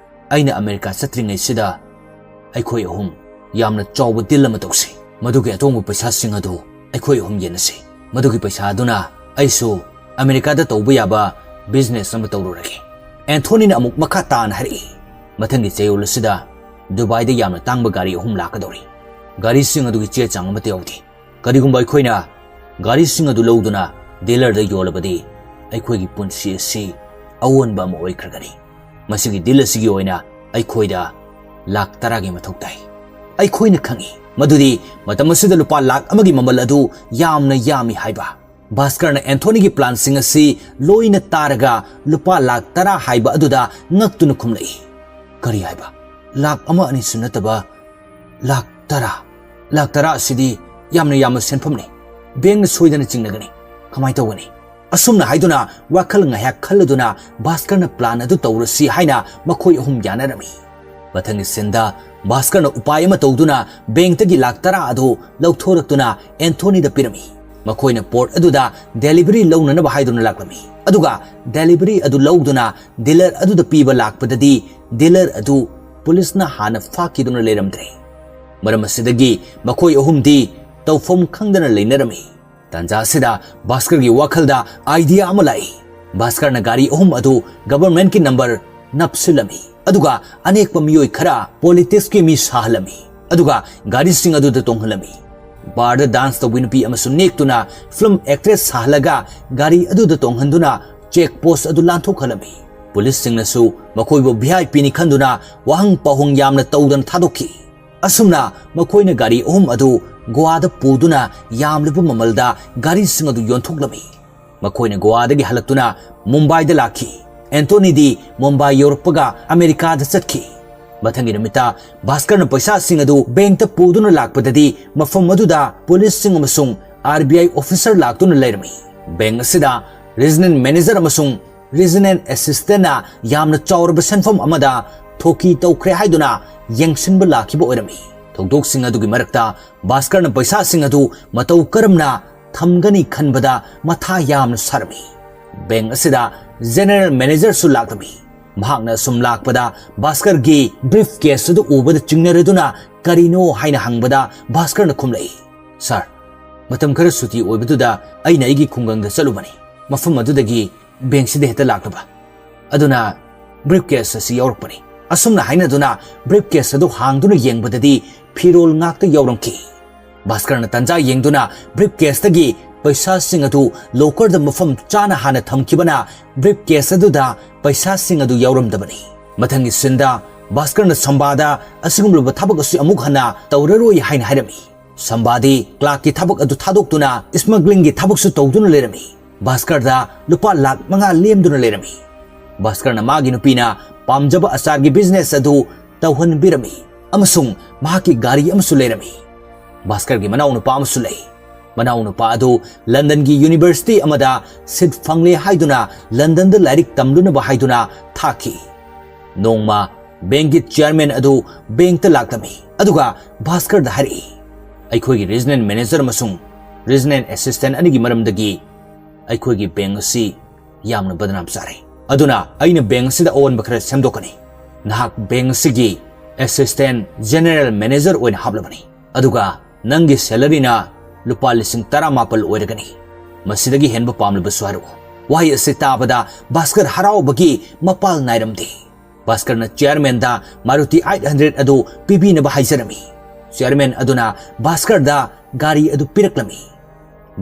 ꯑꯩꯅ ꯑꯃꯦꯔꯤꯀꯥ ꯆꯠꯇ꯭ꯔꯤꯉꯩꯁꯤꯗ ꯑꯩꯈꯣꯏ ꯑꯍꯨꯝ ꯌꯥꯝꯅ ꯆꯥꯎꯕ ꯗꯤꯜ ꯑꯃ ꯇꯧꯁꯤ꯫ ꯃꯗꯨꯒꯤ ꯑꯇꯣꯡꯕ ꯄꯩꯁꯥꯁꯤꯡ ꯑꯗꯨ ꯑꯩꯈꯣꯏ ꯑꯍꯨꯝ ꯌꯦꯟꯅꯁꯤ꯫ ꯃꯗꯨꯒꯤ ꯄꯩꯁꯥ ꯑꯗꯨꯅ ꯑꯩꯁꯨ ꯑꯃꯦꯔꯤꯀꯥꯗ ꯇꯧꯕ ꯌꯥꯕ ꯕꯤꯖꯤꯅꯦꯁ ꯑꯃ ꯇꯧꯔꯨꯔꯒꯦ꯫ ꯑꯦꯟꯊꯣꯅꯤꯅ ꯑꯃꯨꯛ ꯃꯈꯥ ꯇꯥꯅ ꯍꯥꯏꯔꯛꯏ, ꯃꯊꯪꯒꯤ ꯆꯌꯣꯜ ꯑꯁꯤꯗ ꯗꯨꯕꯥꯏꯗ ꯌꯥꯝꯅ ꯇꯥꯡꯕ ꯒꯥꯔꯤ ꯑꯍꯨꯝ ꯂꯥꯛꯀꯗꯧꯔꯤ꯫ ꯒꯥꯔꯤꯁꯤꯡ ꯑꯗꯨꯒꯤ ꯆꯦ ꯆꯥꯡ ꯑꯃꯠꯇ ꯌꯥꯎꯗꯦ꯫ ꯀꯔꯤꯒꯨꯝꯕ ꯑꯩꯈꯣꯏꯅ ꯒꯥꯔꯤꯁꯤꯡ ꯑꯗꯨ ꯂꯧꯗꯨꯅ ꯗꯤꯂꯔꯗ ꯌꯣꯜꯂꯕꯗꯤ ꯑꯩꯈꯣꯏꯒꯤ ꯄꯨꯟꯁꯤ ꯑꯁꯤ ꯑꯑꯣꯟꯕ ꯑꯃ ꯑꯣꯏꯈ꯭ꯔꯒꯅꯤ꯫ ꯃꯁꯤꯒꯤ ꯗꯤꯜ ꯑꯁꯤꯒꯤ ꯑꯣꯏꯅ ꯑꯩꯈꯣꯏꯗ ꯂꯥꯈ ꯇꯔꯥꯒꯤ ꯃꯊꯧ ꯇꯥꯏ꯫ ꯑꯩꯈꯣꯏꯅ ꯈꯪꯏ ꯃꯗꯨꯗꯤ ꯃꯇꯝ ꯑꯁꯤꯗ ꯂꯨꯄꯥ ꯂꯥꯈ ꯑꯃꯒꯤ ꯃꯃꯜ ꯑꯗꯨ ꯌꯥꯝꯅ ꯌꯥꯝꯃꯤ ꯍꯥꯏꯕ꯫ ꯚꯥꯁꯀꯔꯅ ꯑꯦꯟꯊꯣꯅꯤꯒꯤ ꯄ꯭ꯂꯥꯟꯁꯤꯡ ꯑꯁꯤ ꯂꯣꯏꯅ ꯇꯥꯔꯒ ꯂꯨꯄꯥ ꯂꯥꯈ ꯇꯔꯥ ꯍꯥꯏꯕ ꯑꯗꯨꯗ ꯉꯛꯇꯨꯅ ꯈꯨꯝꯂꯛꯏ꯫ ꯀꯔꯤ ꯍꯥꯏꯕ? ꯂꯥꯈ ꯑꯃ ꯑꯅꯤꯁꯨ ꯅꯠꯇꯕ ꯂꯥꯈ ꯇꯔꯥ? ꯂꯥꯈ ꯇꯔꯥ ꯑꯁꯤꯗꯤ ꯌꯥꯝꯅ ꯌꯥꯝꯕ ꯁꯦꯟꯐꯝꯅꯤ꯫ ꯕꯦꯡꯅ ꯁꯣꯏꯗꯅ ꯆꯤꯡꯅꯒꯅꯤ꯫ ꯀꯃꯥꯏꯅ ꯇꯧꯒꯅꯤ? ꯑꯁꯨꯝꯅ ꯍꯥꯏꯗꯨꯅ ꯋꯥꯈꯜ ꯉꯥꯏꯍꯥꯛ ꯈꯜꯂꯗꯨꯅ ꯚꯥꯁꯀꯔꯅ ꯄ꯭ꯂꯥꯟ ꯑꯗꯨ ꯇꯧꯔꯁꯤ ꯍꯥꯏꯅ ꯃꯈꯣꯏ ꯑꯍꯨꯝ ꯌꯥꯅꯔꯝꯃꯤ꯫ ꯃꯊꯪꯒꯤ ꯁꯤꯟꯗ ꯚꯥꯁꯀꯔꯅ ꯎꯄꯥꯏ ꯑꯃ ꯇꯧꯗꯨꯅ ꯕꯦꯡꯛꯇꯒꯤ ꯂꯥꯈ ꯇꯔꯥ ꯑꯗꯨ ꯂꯧꯊꯣꯔꯛꯇꯨꯅ ꯑꯦꯟꯊꯣꯅꯤꯗ ꯄꯤꯔꯝꯃꯤ꯫ ꯃꯈꯣꯏꯅ ꯄꯣꯠ ꯑꯗꯨꯗ ꯗꯦꯂꯤꯚꯔꯤ ꯂꯧꯅꯅꯕ ꯍꯥꯏꯗꯨꯅ ꯂꯥꯛꯂꯝꯃꯤ꯫ ꯑꯗꯨꯒ ꯗꯦꯂꯤꯚꯔꯤ ꯑꯗꯨ ꯂꯧꯗꯨꯅ ꯗꯤꯂꯔ ꯑꯗꯨꯗ ꯄꯤꯕ ꯂꯥꯛꯄꯗꯗꯤ ꯗꯤꯂꯔ ꯑꯗꯨ ꯄꯨꯂꯤꯁꯅ ꯍꯥꯟꯅ ꯐꯥꯈꯤꯗꯨꯅ ꯂꯩꯔꯝꯗ꯭ꯔꯦ꯫ ꯃꯔꯝ ꯑꯁꯤꯗꯒꯤ ꯃꯈꯣꯏ ꯑꯍꯨꯝꯗꯤ ꯇꯧꯐꯝ ꯈꯪꯗꯅ ꯂꯩꯅꯔꯝꯃꯤ꯫ ꯇꯥꯟꯖꯥ ꯑꯁꯤꯗ ꯚꯥꯁꯀꯔꯒꯤ ꯋꯥꯈꯜꯗ ꯑꯥꯏꯗꯤꯌꯥ ꯑꯃ ꯂꯥꯛꯏ꯫ ꯚꯥꯁꯀꯔꯅ ꯒꯥꯔꯤ ꯑꯍꯨꯝ ꯑꯗꯨ ꯒꯚꯔꯟꯃꯦꯟꯠꯀꯤ ꯅꯝꯕꯔ ꯅꯞꯁꯤꯜꯂꯝꯃꯤ꯫ ꯑꯗꯨꯒ ꯑꯅꯦꯛꯄ ꯃꯤꯑꯣꯏ ꯈꯔ ꯄꯣꯂꯤꯇꯤꯛꯁꯀꯤ ꯃꯤ ꯁꯥꯍꯜꯂꯝꯃꯤ꯫ ꯑꯗꯨꯒ ꯒꯥꯔꯤꯁꯤꯡ ꯑꯗꯨꯗ ꯇꯣꯡꯍꯜꯂꯝꯃꯤ꯫ ꯕꯥꯔꯗ ꯗꯥꯟꯁ ꯇꯧꯕꯤ ꯅꯨꯄꯤ ꯑꯃꯁꯨ ꯅꯦꯛꯇꯨꯅ ꯐꯤꯂꯝ ꯑꯦꯛꯇ꯭ꯔꯦꯁ ꯁꯥꯍꯜꯂꯒ ꯒꯥꯔꯤ ꯑꯗꯨꯗ ꯇꯣꯡꯍꯟꯗꯨꯅ ꯆꯦꯛ ꯄꯣꯁ ꯑꯗꯨ ꯂꯥꯟꯊꯣꯛꯍꯜꯂꯝꯃꯤ꯫ ꯄꯨꯂꯤꯁꯁꯤꯡꯅꯁꯨ ꯃꯈꯣꯏꯕꯨ ꯚꯤ ꯑꯥꯏ ꯄꯤꯅꯤ ꯈꯟꯗꯨꯅ ꯋꯥꯍꯪ ꯄꯥꯎꯍꯪ ꯌꯥꯝꯅ ꯇꯧꯗꯅ ꯊꯥꯗꯣꯛꯈꯤ꯫ ꯑꯁꯨꯝꯅ ꯃꯈꯣꯏꯅ ꯒꯥꯔꯤ ꯑꯍꯨꯝ ꯑꯗꯨ ꯒꯣꯋꯥꯗ ꯄꯨꯗꯨꯅ ꯌꯥꯝꯂꯕ ꯃꯃꯜꯗ ꯒꯥꯔꯤꯁꯤꯡ ꯑꯗꯨ ꯌꯣꯟꯊꯣꯛꯂꯝꯃꯤ꯫ ꯃꯈꯣꯏꯅ ꯒꯣꯋꯥꯗꯒꯤ ꯍꯜꯂꯛꯇꯨꯅ ꯃꯨꯝꯕꯥꯏꯗ ꯂꯥꯛꯈꯤ꯫ ꯑꯦꯟꯊꯣꯅꯤꯗꯤ ꯃꯨꯝꯕꯥꯏ ꯌꯧꯔꯛꯄꯒ ꯑꯃꯦꯔꯤꯀꯥꯗ ꯆꯠꯈꯤ꯫ ꯃꯊꯪꯒꯤ ꯅꯨꯃꯤꯠꯇ ꯚꯥꯁꯀꯔꯅ ꯄꯩꯁꯥꯁꯤꯡ ꯑꯗꯨ ꯕꯦꯡꯛꯇ ꯄꯨꯗꯨꯅ ꯂꯥꯛꯄꯗꯗꯤ ꯃꯐꯝ ꯑꯗꯨꯗ ꯄꯨꯂꯤꯁꯁꯤꯡ ꯑꯃꯁꯨꯡ ꯑꯥꯔ ꯕꯤ ꯑꯥꯏ ꯑꯣꯐꯤꯁꯔ ꯂꯥꯛꯇꯨꯅ ꯂꯩꯔꯝꯃꯤ꯫ ꯕꯦꯡꯛ ꯑꯁꯤꯗ ꯔꯤꯖꯅꯦꯜ ꯃꯦꯅꯦꯖꯔ ꯑꯃꯁꯨꯡ ꯔꯤꯖꯅꯦꯜ ꯑꯦꯁꯤꯁꯇꯦꯟꯅ ꯌꯥꯝꯅ ꯆꯥꯎꯔꯕ ꯁꯦꯟꯐꯝ ꯑꯃꯗ ꯊꯣꯛꯀꯤ ꯇꯧꯈ꯭ꯔꯦ ꯍꯥꯏꯗꯨꯅ ꯌꯦꯡꯁꯤꯟꯕ ꯂꯥꯛꯈꯤꯕ ꯑꯣꯏꯔꯝꯃꯤ꯫ ꯊꯧꯗꯣꯛꯁꯤꯡ ꯑꯗꯨꯒꯤ ꯃꯔꯛꯇ ꯚꯥꯁꯀꯔꯅ ꯄꯩꯁꯥꯁꯤꯡ ꯑꯗꯨ ꯃꯇꯧ ꯀꯔꯝꯅ ꯊꯝꯒꯅꯤ ꯈꯟꯕꯗ ꯃꯊꯥ ꯌꯥꯝꯅ ꯁꯥꯔꯝꯃꯤ꯫ ꯕꯦꯡꯛ ꯑꯁꯤꯗ ꯖꯦꯅꯔꯦꯜ ꯃꯦꯅꯦꯖꯔꯁꯨ ꯂꯥꯛꯂꯝꯃꯤ꯫ ꯃꯍꯥꯛꯅ ꯑꯁꯨꯝ ꯂꯥꯛꯄꯗ ꯚꯥꯁꯀꯔꯒꯤ ꯕ꯭ꯔꯤꯐ ꯀꯦꯁ ꯑꯗꯨ ꯎꯕꯗ ꯆꯤꯡꯅꯔꯗꯨꯅ ꯀꯔꯤꯅꯣ ꯍꯥꯏꯅ ꯍꯪꯕꯗ ꯚꯥꯁꯀꯔꯅ ꯈꯨꯝꯂꯛꯏ, "ꯁꯥꯔ, ꯃꯇꯝ ꯈꯔ ꯁꯨꯇꯤ ꯑꯣꯏꯕꯗꯨꯗ ꯑꯩꯅ ꯑꯩꯒꯤ ꯈꯨꯡꯒꯪꯗ ꯆꯠꯂꯨꯕꯅꯤ꯫ ꯃꯐꯝ ꯑꯗꯨꯗꯒꯤ ꯕꯦꯡꯛꯁꯤꯗ ꯍꯦꯛꯇ ꯂꯥꯛꯂꯕ꯫ ꯑꯗꯨꯅ ꯕ꯭ꯔꯤꯐ ꯀꯦꯁ ꯑꯁꯤ ꯌꯥꯎꯔꯛꯄꯅꯤ꯫" ꯑꯁꯨꯝꯅ ꯍꯥꯏꯅꯗꯨꯅ ꯕ꯭ꯔꯤꯐ ꯀꯦꯁ ꯑꯗꯨ ꯍꯥꯡꯗꯨꯅ ꯌꯦꯡꯕꯗꯗꯤ ꯐꯤꯔꯣꯜ ꯉꯥꯛꯇ ꯌꯥꯎꯔꯝꯈꯤ꯫ ꯚꯥꯁꯀꯔꯅ ꯇꯟꯖꯥ ꯌꯦꯡꯗꯨꯅ ꯕ꯭ꯔꯤꯐ ꯀꯦꯁꯇꯒꯤ ꯄꯩꯁꯥꯁꯤꯡ ꯑꯗꯨ ꯂꯣꯀꯔꯗ ꯃꯐꯝ ꯆꯥꯅ ꯍꯥꯟꯅ ꯊꯝꯈꯤꯕꯅ ꯕ꯭ꯔꯤꯐ ꯀꯦꯁ ꯑꯗꯨꯗ ꯄꯩꯁꯥꯁꯤꯡ ꯑꯗꯨ ꯌꯥꯎꯔꯝꯗꯕꯅꯤ꯫ ꯃꯊꯪꯒꯤ ꯁꯤꯟꯗ ꯚꯥꯁꯀꯔꯅ ꯁꯝꯕꯥꯗ ꯑꯁꯤꯒꯨꯝꯂꯕ ꯊꯕꯛ ꯑꯁꯤ ꯑꯃꯨꯛ ꯍꯟꯅ ꯇꯧꯔꯔꯣꯏ ꯍꯥꯏꯅ ꯍꯥꯏꯔꯝꯃꯤ꯫ ꯁꯝꯕꯥꯗꯤ ꯀ꯭ꯂꯥꯔꯛꯀꯤ ꯊꯕꯛ ꯑꯗꯨ ꯊꯥꯗꯣꯛꯇꯨꯅ ꯁ꯭ꯃꯒ꯭ꯂꯤꯡꯒꯤ ꯊꯕꯛꯁꯨ ꯇꯧꯗꯨꯅ ꯂꯩꯔꯝꯃꯤ꯫ ꯚꯥꯁꯀꯔꯗ ꯂꯨꯄꯥ ꯂꯥꯈ ꯃꯉꯥ ꯂꯦꯝꯗꯨꯅ ꯂꯩꯔꯝꯃꯤ꯫ ꯚꯥꯁꯀꯔꯅ ꯃꯥꯒꯤ ꯅꯨꯄꯤꯅ ꯄꯥꯝꯖꯕ ꯑꯆꯥꯔꯒꯤ ꯕꯤꯖꯤꯅꯦꯁ ꯑꯗꯨ ꯇꯧꯍꯟꯕꯤꯔꯝꯃꯤ ꯑꯃꯁꯨꯡ ꯃꯍꯥꯛꯀꯤ ꯒꯥꯔꯤ ꯑꯃꯁꯨ ꯂꯩꯔꯝꯃꯤ꯫ ꯚꯥꯁꯀꯔꯒꯤ ꯃꯅꯥꯎꯅꯨꯄꯥ ꯑꯃꯁꯨ ꯂꯩ꯫ ꯃꯅꯥꯎꯅꯨꯄꯥ ꯑꯗꯨ ꯂꯟꯗꯟꯒꯤ ꯌꯨꯅꯤꯚꯔꯁꯤꯇꯤ ꯑꯃꯗ ꯁꯤꯠ ꯐꯪꯂꯦ ꯍꯥꯏꯗꯨꯅ ꯂꯟꯗꯟꯗ ꯂꯥꯏꯔꯤꯛ ꯇꯝꯂꯨꯅꯕ ꯍꯥꯏꯗꯨꯅ ꯊꯥꯈꯤ꯫ ꯅꯣꯡꯃ ꯕꯦꯡꯛꯀꯤ ꯆꯤꯌꯔꯃꯦꯟ ꯑꯗꯨ ꯕꯦꯡꯛꯇ ꯂꯥꯛꯂꯝꯃꯤ, ꯑꯗꯨꯒ ꯚꯥꯁꯀꯔꯗ ꯍꯥꯏꯔꯛꯏ, "ꯑꯩꯈꯣꯏꯒꯤ ꯔꯤꯖꯅꯦꯜ ꯃꯦꯅꯦꯖꯔ ꯑꯃꯁꯨꯡ ꯔꯤꯖꯅꯦꯜ ꯑꯦꯁꯤꯁꯇꯦꯟ ꯑꯅꯤꯒꯤ ꯃꯔꯝꯗꯒꯤ ꯑꯩꯈꯣꯏꯒꯤ ꯕꯦꯡꯛ ꯑꯁꯤ ꯌꯥꯝꯅ ꯕꯗꯅꯥꯝ ꯆꯥꯔꯦ꯫ ꯑꯗꯨꯅ ꯑꯩꯅ ꯕꯦꯡꯛ ꯑꯁꯤꯗ ꯑꯑꯣꯟꯕ ꯈꯔ ꯁꯦꯝꯗꯣꯛꯀꯅꯤ꯫ ꯅꯍꯥꯛ ꯕꯦꯡꯛ ꯑꯁꯤꯒꯤ ꯑꯦꯁꯤꯁꯇꯦꯟ ꯖꯦꯅꯔꯦꯜ ꯃꯦꯅꯦꯖꯔ ꯑꯣꯏꯅ ꯍꯥꯞꯂꯕꯅꯤ꯫ ꯑꯗꯨꯒ ꯅꯪꯒꯤ ꯁꯦꯂꯔꯤꯅ ꯂꯨꯄꯥ ꯂꯤꯁꯤꯡ ꯇꯔꯥꯃꯥꯄꯜ ꯑꯣꯏꯔꯒꯅꯤ꯫ ꯃꯁꯤꯗꯒꯤ ꯍꯦꯟꯕ ꯄꯥꯝꯂꯕꯁꯨ ꯍꯥꯏꯔꯛꯎ꯫" ꯋꯥꯍꯩ ꯑꯁꯤ ꯇꯥꯕꯗ ꯚꯥꯁꯀꯔ ꯍꯔꯥꯎꯕꯒꯤ ꯃꯄꯥꯜ ꯅꯥꯏꯔꯝꯗꯦ꯫ ꯚꯥꯁꯀꯔꯅ ꯆꯤꯌꯔꯃꯦꯟꯗ ꯃꯥꯔꯨꯇꯤ ꯑꯩꯠ ꯍꯟꯗ꯭ꯔꯦꯗ ꯑꯗꯨ ꯄꯤꯕꯤꯅꯕ ꯍꯥꯏꯖꯔꯝꯃꯤ꯫ ꯆꯤꯌꯔꯃꯦꯟ ꯑꯗꯨꯅ ꯚꯥꯁꯀꯔꯗ ꯒꯥꯔꯤ ꯑꯗꯨ ꯄꯤꯔꯛꯂꯝꯃꯤ꯫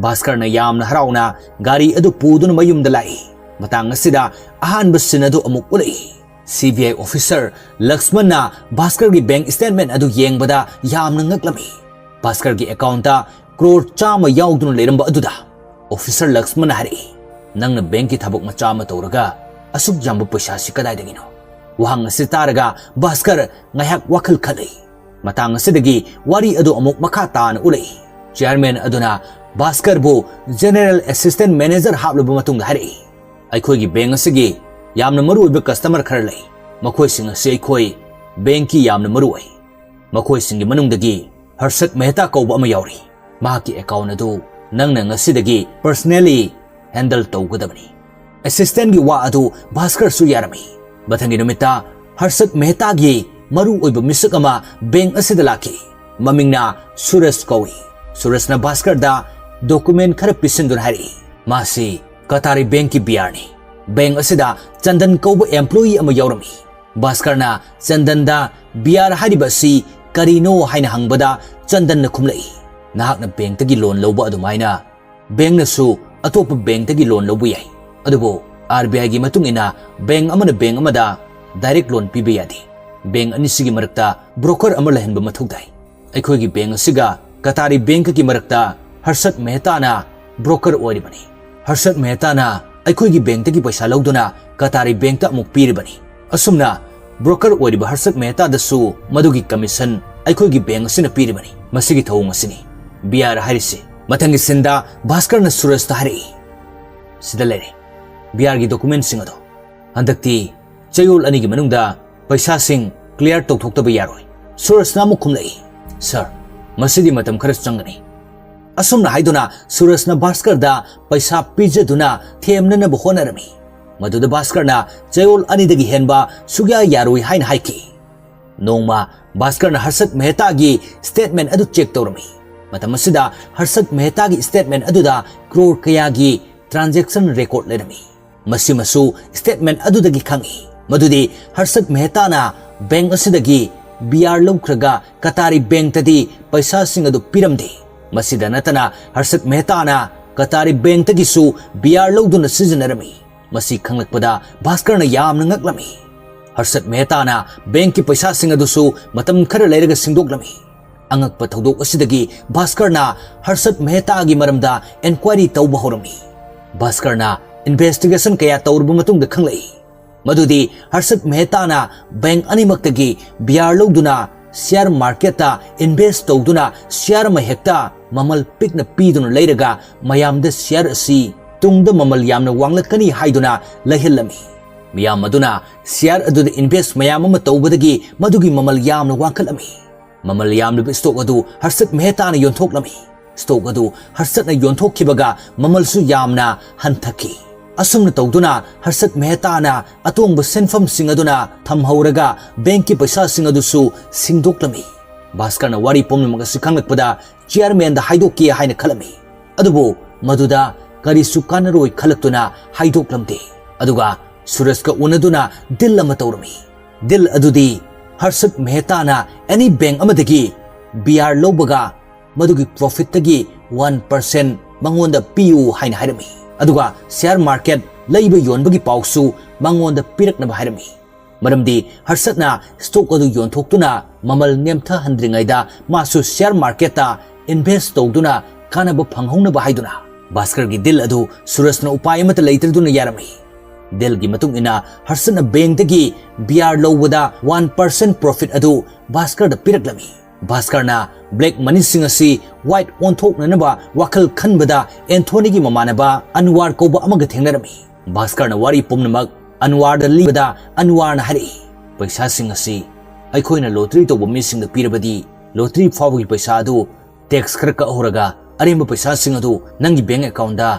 ꯚꯥꯁꯀꯔꯅ ꯌꯥꯝꯅ ꯍꯔꯥꯎꯅ ꯒꯥꯔꯤ ꯑꯗꯨ ꯄꯨꯗꯨꯅ ꯃꯌꯨꯝꯗ ꯂꯥꯛꯏ꯫ ꯃꯇꯥꯡ ꯑꯁꯤꯗ ꯑꯍꯥꯟꯕ ꯁꯤꯟ ꯑꯗꯨ ꯑꯃꯨꯛ ꯎꯠꯂꯛꯏ꯫ ꯁꯤ ꯕꯤ ꯑꯥꯏ ꯑꯣꯐꯤꯁꯔ ꯂꯛꯁꯃꯟꯅ ꯚꯥꯁꯀꯔꯒꯤ ꯕꯦꯡꯛ ꯁ꯭ꯇꯦꯠꯃꯦꯟꯠ ꯑꯗꯨ ꯌꯦꯡꯕꯗ ꯌꯥꯝꯅ ꯉꯛꯂꯝꯃꯤ꯫ ꯚꯥꯁꯀꯔꯒꯤ ꯑꯦꯀꯥꯎꯟꯠꯇ ꯀ꯭ꯔꯣꯔ ꯆꯥꯝꯃ ꯌꯥꯎꯗꯨꯅ ꯂꯩꯔꯝꯕ ꯑꯗꯨꯗ ꯑꯣꯐꯤꯁꯔ ꯂꯛꯁꯃꯟꯅ ꯍꯥꯏꯔꯛꯏ, "ꯅꯪꯅ ꯕꯦꯡꯛꯀꯤ ꯊꯕꯛ ꯃꯆꯥ ꯑꯃ ꯇꯧꯔꯒ ꯑꯁꯨꯛ ꯌꯥꯝꯕ ꯄꯩꯁꯥꯁꯤ ꯀꯗꯥꯏꯗꯒꯤꯅꯣ?" ꯋꯥꯍꯪ ꯑꯁꯤ ꯇꯥꯔꯒ ꯚꯥꯁꯀꯔ ꯉꯥꯏꯍꯥꯛ ꯋꯥꯈꯜ ꯈꯜꯂꯤ꯫ ꯃꯇꯥꯡ ꯑꯁꯤꯗꯒꯤ ꯋꯥꯔꯤ ꯑꯗꯨ ꯑꯃꯨꯛ ꯃꯈꯥ ꯇꯥꯅ ꯎꯠꯂꯛꯏ꯫ ꯆꯤꯌꯔꯃꯦꯟ ꯑꯗꯨꯅ ꯚꯥꯁꯀꯔꯕꯨ General Assistant Manager ꯍꯥꯞꯂꯕ ꯃꯇꯨꯡꯗ ꯍꯥꯏꯔꯛꯏ, "ꯑꯩꯈꯣꯏꯒꯤ ꯕꯦꯡꯛ ꯑꯁꯤꯒꯤ ꯌꯥꯝꯅ ꯃꯔꯨꯑꯣꯏꯕ ꯀꯁꯇꯃꯔ ꯈꯔ ꯂꯩ꯫ ꯃꯈꯣꯏꯁꯤꯡ ꯑꯁꯤ ꯑꯩꯈꯣꯏ ꯕꯦꯡꯛꯀꯤ ꯌꯥꯝꯅ ꯃꯔꯨ ꯑꯣꯏ꯫ ꯃꯈꯣꯏꯁꯤꯡꯒꯤ ꯃꯅꯨꯡꯗꯒꯤ ꯍꯔꯁꯠ ꯃꯦꯍꯇꯥ ꯀꯧꯕ ꯑꯃ ꯌꯥꯎꯔꯤ꯫ ꯃꯍꯥꯛꯀꯤ ꯑꯦꯀꯥꯎꯟ ꯑꯗꯨ ꯅꯪꯅ ꯉꯁꯤꯗꯒꯤ personally handle ꯇꯧꯒꯗꯕꯅꯤ꯫" ꯑꯦꯁꯤꯁꯇꯦꯟꯒꯤ ꯋꯥ ꯑꯗꯨ ꯚꯥꯁꯀꯔꯁꯨ ꯌꯥꯔꯝꯃꯤ꯫ ꯃꯊꯪꯒꯤ ꯅꯨꯃꯤꯠꯇ ꯍꯔꯁꯠ ꯃꯦꯍꯇꯥꯒꯤ ꯃꯔꯨ ꯑꯣꯏꯕ ꯃꯤꯁꯛ ꯑꯃ ꯕꯦꯡꯛ ꯑꯁꯤꯗ ꯂꯥꯛꯈꯤ꯫ ꯃꯃꯤꯡꯅ ꯁꯨꯔꯖ ꯀꯧꯏ꯫ ꯁꯨꯔꯖꯅ ꯚꯥꯁꯀꯔꯗ ꯗꯣꯀꯨꯃꯦꯟ ꯈꯔ ꯄꯤꯁꯤꯟꯗꯨꯅ ꯍꯥꯏꯔꯛꯏ, "ꯃꯥꯁꯤ ꯀꯇꯥꯔꯤ ꯕꯦꯡꯛꯀꯤ ꯕꯤ ꯑꯥꯔꯅꯤ꯫ ꯕꯦꯡꯛ ꯑꯁꯤꯗ ꯆꯟꯗꯟ ꯀꯧꯕ ꯑꯦꯝꯄ꯭ꯂꯣꯌꯤ ꯑꯃ ꯌꯥꯎꯔꯝꯃꯤ꯫" ꯚꯥꯁꯀꯔꯅ ꯆꯟꯗꯟꯗ ꯕꯤ ꯑꯥꯔ ꯍꯥꯏꯔꯤꯕ ꯑꯁꯤ ꯀꯔꯤꯅꯣ ꯍꯥꯏꯅ ꯍꯪꯕꯗ, ꯆꯟꯗꯟꯅ ꯈꯨꯝꯂꯛꯏ, "ꯅꯍꯥꯛꯅ ꯕꯦꯡꯛꯇꯒꯤ ꯂꯣꯟ ꯂꯧꯕ ꯑꯗꯨꯃꯥꯏꯅ ꯕꯦꯡꯛꯅꯁꯨ ꯑꯇꯣꯞꯄ ꯕꯦꯡꯛꯇꯒꯤ ꯂꯣꯟ ꯂꯧꯕ ꯌꯥꯏ꯫ ꯑꯗꯨꯕꯨ ꯑꯥꯔ ꯕꯤ ꯑꯥꯏꯒꯤ ꯃꯇꯨꯡ ꯏꯟꯅ ꯕꯦꯡꯛ ꯑꯃꯅ ꯕꯦꯡꯛ ꯑꯃꯗ ꯗꯥꯏꯔꯦꯛ ꯂꯣꯟ ꯄꯤꯕ ꯌꯥꯗꯦ꯫ ꯕꯦꯡꯛ ꯑꯅꯤꯁꯤꯒꯤ ꯃꯔꯛꯇ ꯕ꯭ꯔꯣꯀꯔ ꯑꯃ ꯂꯩꯍꯟꯕ ꯃꯊꯧ ꯇꯥꯏ꯫ ꯑꯩꯈꯣꯏꯒꯤ ꯕꯦꯡꯛ ꯑꯁꯤꯒ ꯀꯇꯥꯔꯤ ꯕꯦꯡꯛꯀꯤ ꯃꯔꯛꯇ ꯍꯔꯁꯠ ꯃꯦꯍꯇꯥꯅ ꯕ꯭ꯔꯣꯀꯔ ꯑꯣꯏꯔꯤꯕꯅꯤ꯫ ꯍꯔꯁꯠ ꯃꯦꯍꯇꯥꯅ ꯑꯩꯈꯣꯏꯒꯤ ꯕꯦꯡꯛꯇꯒꯤ ꯄꯩꯁꯥ ꯂꯧꯗꯨꯅ ꯀꯇꯥꯔꯤ ꯕꯦꯡꯛꯇ ꯑꯃꯨꯛ ꯄꯤꯔꯤꯕꯅꯤ꯫ ꯑꯁꯨꯝꯅ ꯕ꯭ꯔꯣꯀꯔ ꯑꯣꯏꯔꯤꯕ ꯍꯔꯁꯠ ꯃꯦꯍꯇꯥꯗꯁꯨ ꯃꯗꯨꯒꯤ ꯀꯃꯤꯁꯟ ꯑꯩꯈꯣꯏꯒꯤ ꯕꯦꯡꯛ ꯑꯁꯤꯅ ꯄꯤꯔꯤꯕꯅꯤ꯫ ꯃꯁꯤꯒꯤ ꯊꯧꯑꯣꯡ ꯑꯁꯤꯅꯤ ꯕꯤ ꯑꯥꯔ ꯍꯥꯏꯔꯤꯁꯤ꯫" ꯃꯊꯪꯒꯤ ꯁꯤꯟꯗ ꯚꯥꯁꯀꯔꯅ ꯁꯨꯔꯖꯇ ꯍꯥꯏꯔꯛꯏ, "ꯁꯤꯗ ꯂꯩꯔꯦ ꯕꯤ ꯑꯥꯔꯒꯤ ꯗꯣꯀꯨꯃꯦꯟꯁꯤꯡ ꯑꯗꯣ꯫ ꯍꯟꯗꯛꯇꯤ ꯆꯌꯣꯜ ꯑꯅꯤꯒꯤ ꯃꯅꯨꯡꯗ ꯄꯩꯁꯥꯁꯤꯡ ꯀ꯭ꯂꯤꯌꯥꯔ ꯇꯧꯊꯣꯛꯇꯕ ꯌꯥꯔꯣꯏ꯫" ꯁꯨꯔꯖꯅ ꯑꯃꯨꯛ ꯈꯨꯝꯂꯛꯏ, "ꯁꯔ, ꯃꯁꯤꯗꯤ ꯃꯇꯝ ꯈꯔ ꯆꯪꯒꯅꯤ꯫" ꯑꯁꯨꯝꯅ ꯍꯥꯏꯗꯨꯅ ꯁꯨꯔꯖꯅ ꯚꯥꯁꯀꯔꯗ ꯄꯩꯁꯥ ꯄꯤꯖꯗꯨꯅ ꯊꯦꯝꯅꯅꯕ ꯍꯣꯠꯅꯔꯝꯃꯤ꯫ ꯃꯗꯨꯗ ꯚꯥꯁꯀꯔꯅ ꯆꯌꯣꯜ ꯑꯅꯤꯗꯒꯤ ꯍꯦꯟꯕ ꯁꯨꯛꯌꯥ ꯌꯥꯔꯣꯏ ꯍꯥꯏꯅ ꯍꯥꯏꯈꯤ꯫ ꯅꯣꯡꯃ ꯚꯥꯁꯀꯔꯅ ꯍꯔꯁꯠ ꯃꯦꯍꯇꯥꯒꯤ ꯁ꯭ꯇꯦꯠꯃꯦꯟ ꯑꯗꯨ ꯆꯦꯛ ꯇꯧꯔꯝꯃꯤ꯫ ꯃꯇꯝ ꯑꯁꯤꯗ ꯍꯔꯁꯠ ꯃꯦꯍꯇꯥꯒꯤ ꯁ꯭ꯇꯦꯠꯃꯦꯟ ꯑꯗꯨꯗ ꯀ꯭ꯔꯣꯔ ꯀꯌꯥꯒꯤ ꯇ꯭ꯔꯥꯟꯖꯦꯛꯁꯟ ꯔꯦꯀꯣꯔꯗ ꯂꯩꯔꯝꯃꯤ꯫ ꯃꯁꯤꯃꯁꯨ ꯁ꯭ꯇꯦꯠꯃꯦꯟ ꯑꯗꯨꯗꯒꯤ ꯈꯪꯏ ꯃꯗꯨꯗꯤ ꯍꯔꯁꯠ ꯃꯦꯍꯇꯥꯅ ꯕꯦꯡꯛ ꯑꯁꯤꯗꯒꯤ ꯕꯤ ꯑꯥꯔ ꯂꯧꯈ꯭ꯔꯒ ꯀꯇꯥꯔꯤ ꯕꯦꯡꯛꯇꯗꯤ ꯄꯩꯁꯥꯁꯤꯡ ꯑꯗꯨ ꯄꯤꯔꯝꯗꯦ꯫ ꯃꯁꯤꯗ ꯅꯠꯇꯅ ꯍꯔꯁꯠ ꯃꯦꯍꯇꯥꯅ ꯀꯇꯥꯔꯤ ꯕꯦꯡꯛꯇꯒꯤꯁꯨ ꯕꯤ ꯑꯥꯔ ꯂꯧꯗꯨꯅ ꯁꯤꯖꯤꯟꯅꯔꯝꯃꯤ꯫ ꯃꯁꯤ ꯈꯪꯂꯛꯄꯗ ꯚꯥꯁꯀꯔꯅ ꯌꯥꯝꯅ ꯉꯛꯂꯝꯃꯤ꯫ ꯍꯔꯁꯠ ꯃꯦꯍꯇꯥꯅ ꯕꯦꯡꯛꯀꯤ ꯄꯩꯁꯥꯁꯤꯡ ꯑꯗꯨꯁꯨ ꯃꯇꯝ ꯈꯔ ꯂꯩꯔꯒ ꯁꯤꯡꯗꯣꯛꯂꯝꯃꯤ꯫ ꯑꯉꯛꯄ ꯊꯧꯗꯣꯛ ꯑꯁꯤꯗꯒꯤ ꯚꯥꯁꯀꯔꯅ ꯍꯔꯁꯠ ꯃꯦꯍꯇꯥꯒꯤ ꯃꯔꯝꯗ ꯏꯟꯀ꯭ꯋꯥꯏꯔꯤ ꯇꯧꯕ ꯍꯧꯔꯝꯃꯤ꯫ ꯚꯥꯁꯀꯔꯅ ꯏꯟꯚꯦꯁꯇꯤꯒꯦꯁꯟ ꯀꯌꯥ ꯇꯧꯔꯕ ꯃꯇꯨꯡꯗ ꯈꯪꯂꯛꯏ ꯃꯗꯨꯗꯤ ꯍꯔꯁꯠ ꯃꯦꯍꯇꯥꯅ ꯕꯦꯡꯛ ꯑꯅꯤꯃꯛꯇꯒꯤ ꯕꯤ ꯑꯥꯔ ꯂꯧꯗꯨꯅ ꯁꯤꯌꯥꯔ ꯃꯥꯔꯀꯦꯠꯇ ꯏꯟꯚꯦꯁ ꯇꯧꯗꯨꯅ ꯁꯤꯌꯥꯔ ꯑꯃ ꯍꯦꯛꯇ ꯃꯃꯜ ꯄꯤꯛꯅ ꯄꯤꯗꯨꯅ ꯂꯩꯔꯒ ꯃꯌꯥꯝꯗ ꯁꯤꯌꯥꯔ ꯑꯁꯤ ꯇꯨꯡꯗ ꯃꯃꯜ ꯌꯥꯝꯅ ꯋꯥꯡꯂꯛꯀꯅꯤ ꯍꯥꯏꯗꯨꯅ ꯂꯩꯍꯜꯂꯝꯃꯤ꯫ ꯃꯤꯌꯥꯝ ꯑꯗꯨꯅ ꯁꯤꯌꯥꯔ ꯑꯗꯨꯗ ꯏꯟꯚꯦꯁ ꯃꯌꯥꯝ ꯑꯃ ꯇꯧꯕꯗꯒꯤ ꯃꯗꯨꯒꯤ ꯃꯃꯜ ꯌꯥꯝꯅ ꯋꯥꯡꯈꯠꯂꯝꯃꯤ꯫ ꯃꯃꯜ ꯌꯥꯝꯂꯤꯕ ꯁ꯭ꯇꯣꯛ ꯑꯗꯨ ꯍꯔꯁꯠ ꯃꯦꯍꯇꯥꯅ ꯌꯣꯟꯊꯣꯛꯂꯝꯃꯤ꯫ ꯁ꯭ꯇꯣꯛ ꯑꯗꯨ ꯍꯔꯁꯠꯅ ꯌꯣꯟꯊꯣꯛꯈꯤꯕꯒ ꯃꯃꯜꯁꯨ ꯌꯥꯝꯅ ꯍꯟꯊꯈꯤ꯫ ꯑꯁꯨꯝꯅ ꯇꯧꯗꯨꯅ ꯍꯔꯁꯠ ꯃꯦꯍꯇꯥꯅ ꯑꯇꯣꯡꯕ ꯁꯦꯟꯐꯝꯁꯤꯡ ꯑꯗꯨꯅ ꯊꯝꯍꯧꯔꯒ ꯕꯦꯡꯛꯀꯤ ꯄꯩꯁꯥꯁꯤꯡ ꯑꯗꯨꯁꯨ ꯁꯤꯡꯗꯣꯛꯂꯝꯃꯤ꯫ ꯚꯥꯁꯀꯔꯅ ꯋꯥꯔꯤ ꯄꯨꯝꯅꯃꯛ ꯑꯁꯤ ꯈꯪꯂꯛꯄꯗ ꯆꯤꯌꯔꯃꯦꯟꯗ ꯍꯥꯏꯗꯣꯛꯀꯦ ꯍꯥꯏꯅ ꯈꯜꯂꯝꯃꯤ꯫ ꯑꯗꯨꯕꯨ ꯃꯗꯨꯗ ꯀꯔꯤꯁꯨ ꯀꯥꯟꯅꯔꯣꯏ ꯈꯜꯂꯛꯇꯨꯅ ꯍꯥꯏꯗꯣꯛꯂꯝꯗꯦ꯫ ꯑꯗꯨꯒ ꯁꯨꯔꯖꯀ ꯎꯅꯗꯨꯅ ꯗꯤꯜ ꯑꯃ ꯇꯧꯔꯝꯃꯤ꯫ ꯗꯤꯜ ꯑꯗꯨꯗꯤ ꯍꯔꯁꯠ ꯃꯦꯍꯇꯥꯅ ꯑꯦꯅꯤ ꯕꯦꯡꯛ ꯑꯃꯗꯒꯤ ꯕꯤ ꯑꯥꯔ ꯂꯧꯕꯒ ꯃꯗꯨꯒꯤ ꯄ꯭ꯔꯣꯐꯤꯠꯇꯒꯤ ꯋꯥꯟ ꯄꯔꯁꯦꯟ ꯃꯉꯣꯟꯗ ꯄꯤꯌꯨ ꯍꯥꯏꯅ ꯍꯥꯏꯔꯝꯃꯤ꯫ ꯑꯗꯨꯒ ꯁꯤꯌꯥꯔ ꯃꯥꯔꯀꯦꯠ ꯂꯩꯕ ꯌꯣꯟꯕꯒꯤ ꯄꯥꯎꯁꯨ ꯃꯉꯣꯟꯗ ꯄꯤꯔꯛꯅꯕ ꯍꯥꯏꯔꯝꯃꯤ꯫ ꯃꯔꯝꯗꯤ ꯍꯔꯁꯠꯅ ꯁ꯭ꯇꯣꯛ ꯑꯗꯨ ꯌꯣꯟꯊꯣꯛꯇꯨꯅ ꯃꯃꯜ ꯅꯦꯝꯊꯍꯟꯗ꯭ꯔꯤꯉꯩꯗ ꯃꯥꯁꯨ ꯁꯤꯌꯥꯔ ꯃꯥꯔꯀꯦꯠꯇ ꯏꯟꯚꯦꯁ ꯇꯧꯗꯨꯅ ꯀꯥꯟꯅꯕ ꯐꯪꯍꯧꯅꯕ ꯍꯥꯏꯗꯨꯅ ꯚꯥꯁꯀꯔꯒꯤ ꯗꯤꯜ ꯑꯗꯨ ꯁꯨꯔꯖꯅ ꯎꯄꯥꯏ ꯑꯃꯠꯇ ꯂꯩꯇ꯭ꯔꯗꯨꯅ ꯌꯥꯔꯝꯃꯤ꯫ ꯗꯤꯜꯒꯤ ꯃꯇꯨꯡ ꯏꯟꯅ ꯍꯔꯁꯠꯅ ꯕꯦꯡꯛꯇꯒꯤ ꯕꯤ ꯑꯥꯔ ꯂꯧꯕꯗ ꯋꯥꯟ ꯄꯔꯁꯦꯟ ꯄ꯭ꯔꯣꯐꯤꯠ ꯑꯗꯨ ꯚꯥꯁꯀꯔꯗ ꯄꯤꯔꯛꯂꯝꯃꯤ꯫ ꯚꯥꯁꯀꯔꯅ ꯕ꯭ꯂꯦꯛ ꯃꯅꯤꯁꯤꯡ ꯑꯁꯤ ꯋꯥꯏꯠ ꯑꯣꯟꯊꯣꯛꯅꯅꯕ ꯋꯥꯈꯜ ꯈꯟꯕꯗ ꯑꯦꯟꯊꯣꯅꯤꯒꯤ ꯃꯃꯥꯟꯅꯕ ꯑꯟꯋꯥꯔ ꯀꯧꯕ ꯑꯃꯒ ꯊꯦꯡꯅꯔꯝꯃꯤ꯫ ꯚꯥꯁꯀꯔꯅ ꯋꯥꯔꯤ ꯄꯨꯝꯅꯃꯛ ꯑꯟꯋꯥꯔꯗ ꯂꯤꯕꯗ ꯑꯟꯋꯥꯔꯅ ꯍꯥꯏꯔꯛꯏ, "ꯄꯩꯁꯥꯁꯤꯡ ꯑꯁꯤ ꯑꯩꯈꯣꯏꯅ ꯂꯣꯇꯔꯤ ꯇꯧꯕ ꯃꯤꯁꯤꯡꯗ ꯄꯤꯔꯕꯗꯤ ꯂꯣꯇꯔꯤ ꯐꯥꯎꯕꯒꯤ ꯄꯩꯁꯥ ꯑꯗꯨ ꯇꯦꯛꯁ ꯈꯔ ꯀꯛꯍꯧꯔꯒ ꯑꯔꯦꯝꯕ ꯄꯩꯁꯥꯁꯤꯡ ꯑꯗꯨ ꯅꯪꯒꯤ ꯕꯦꯡꯛ ꯑꯦꯀꯥꯎꯟꯗ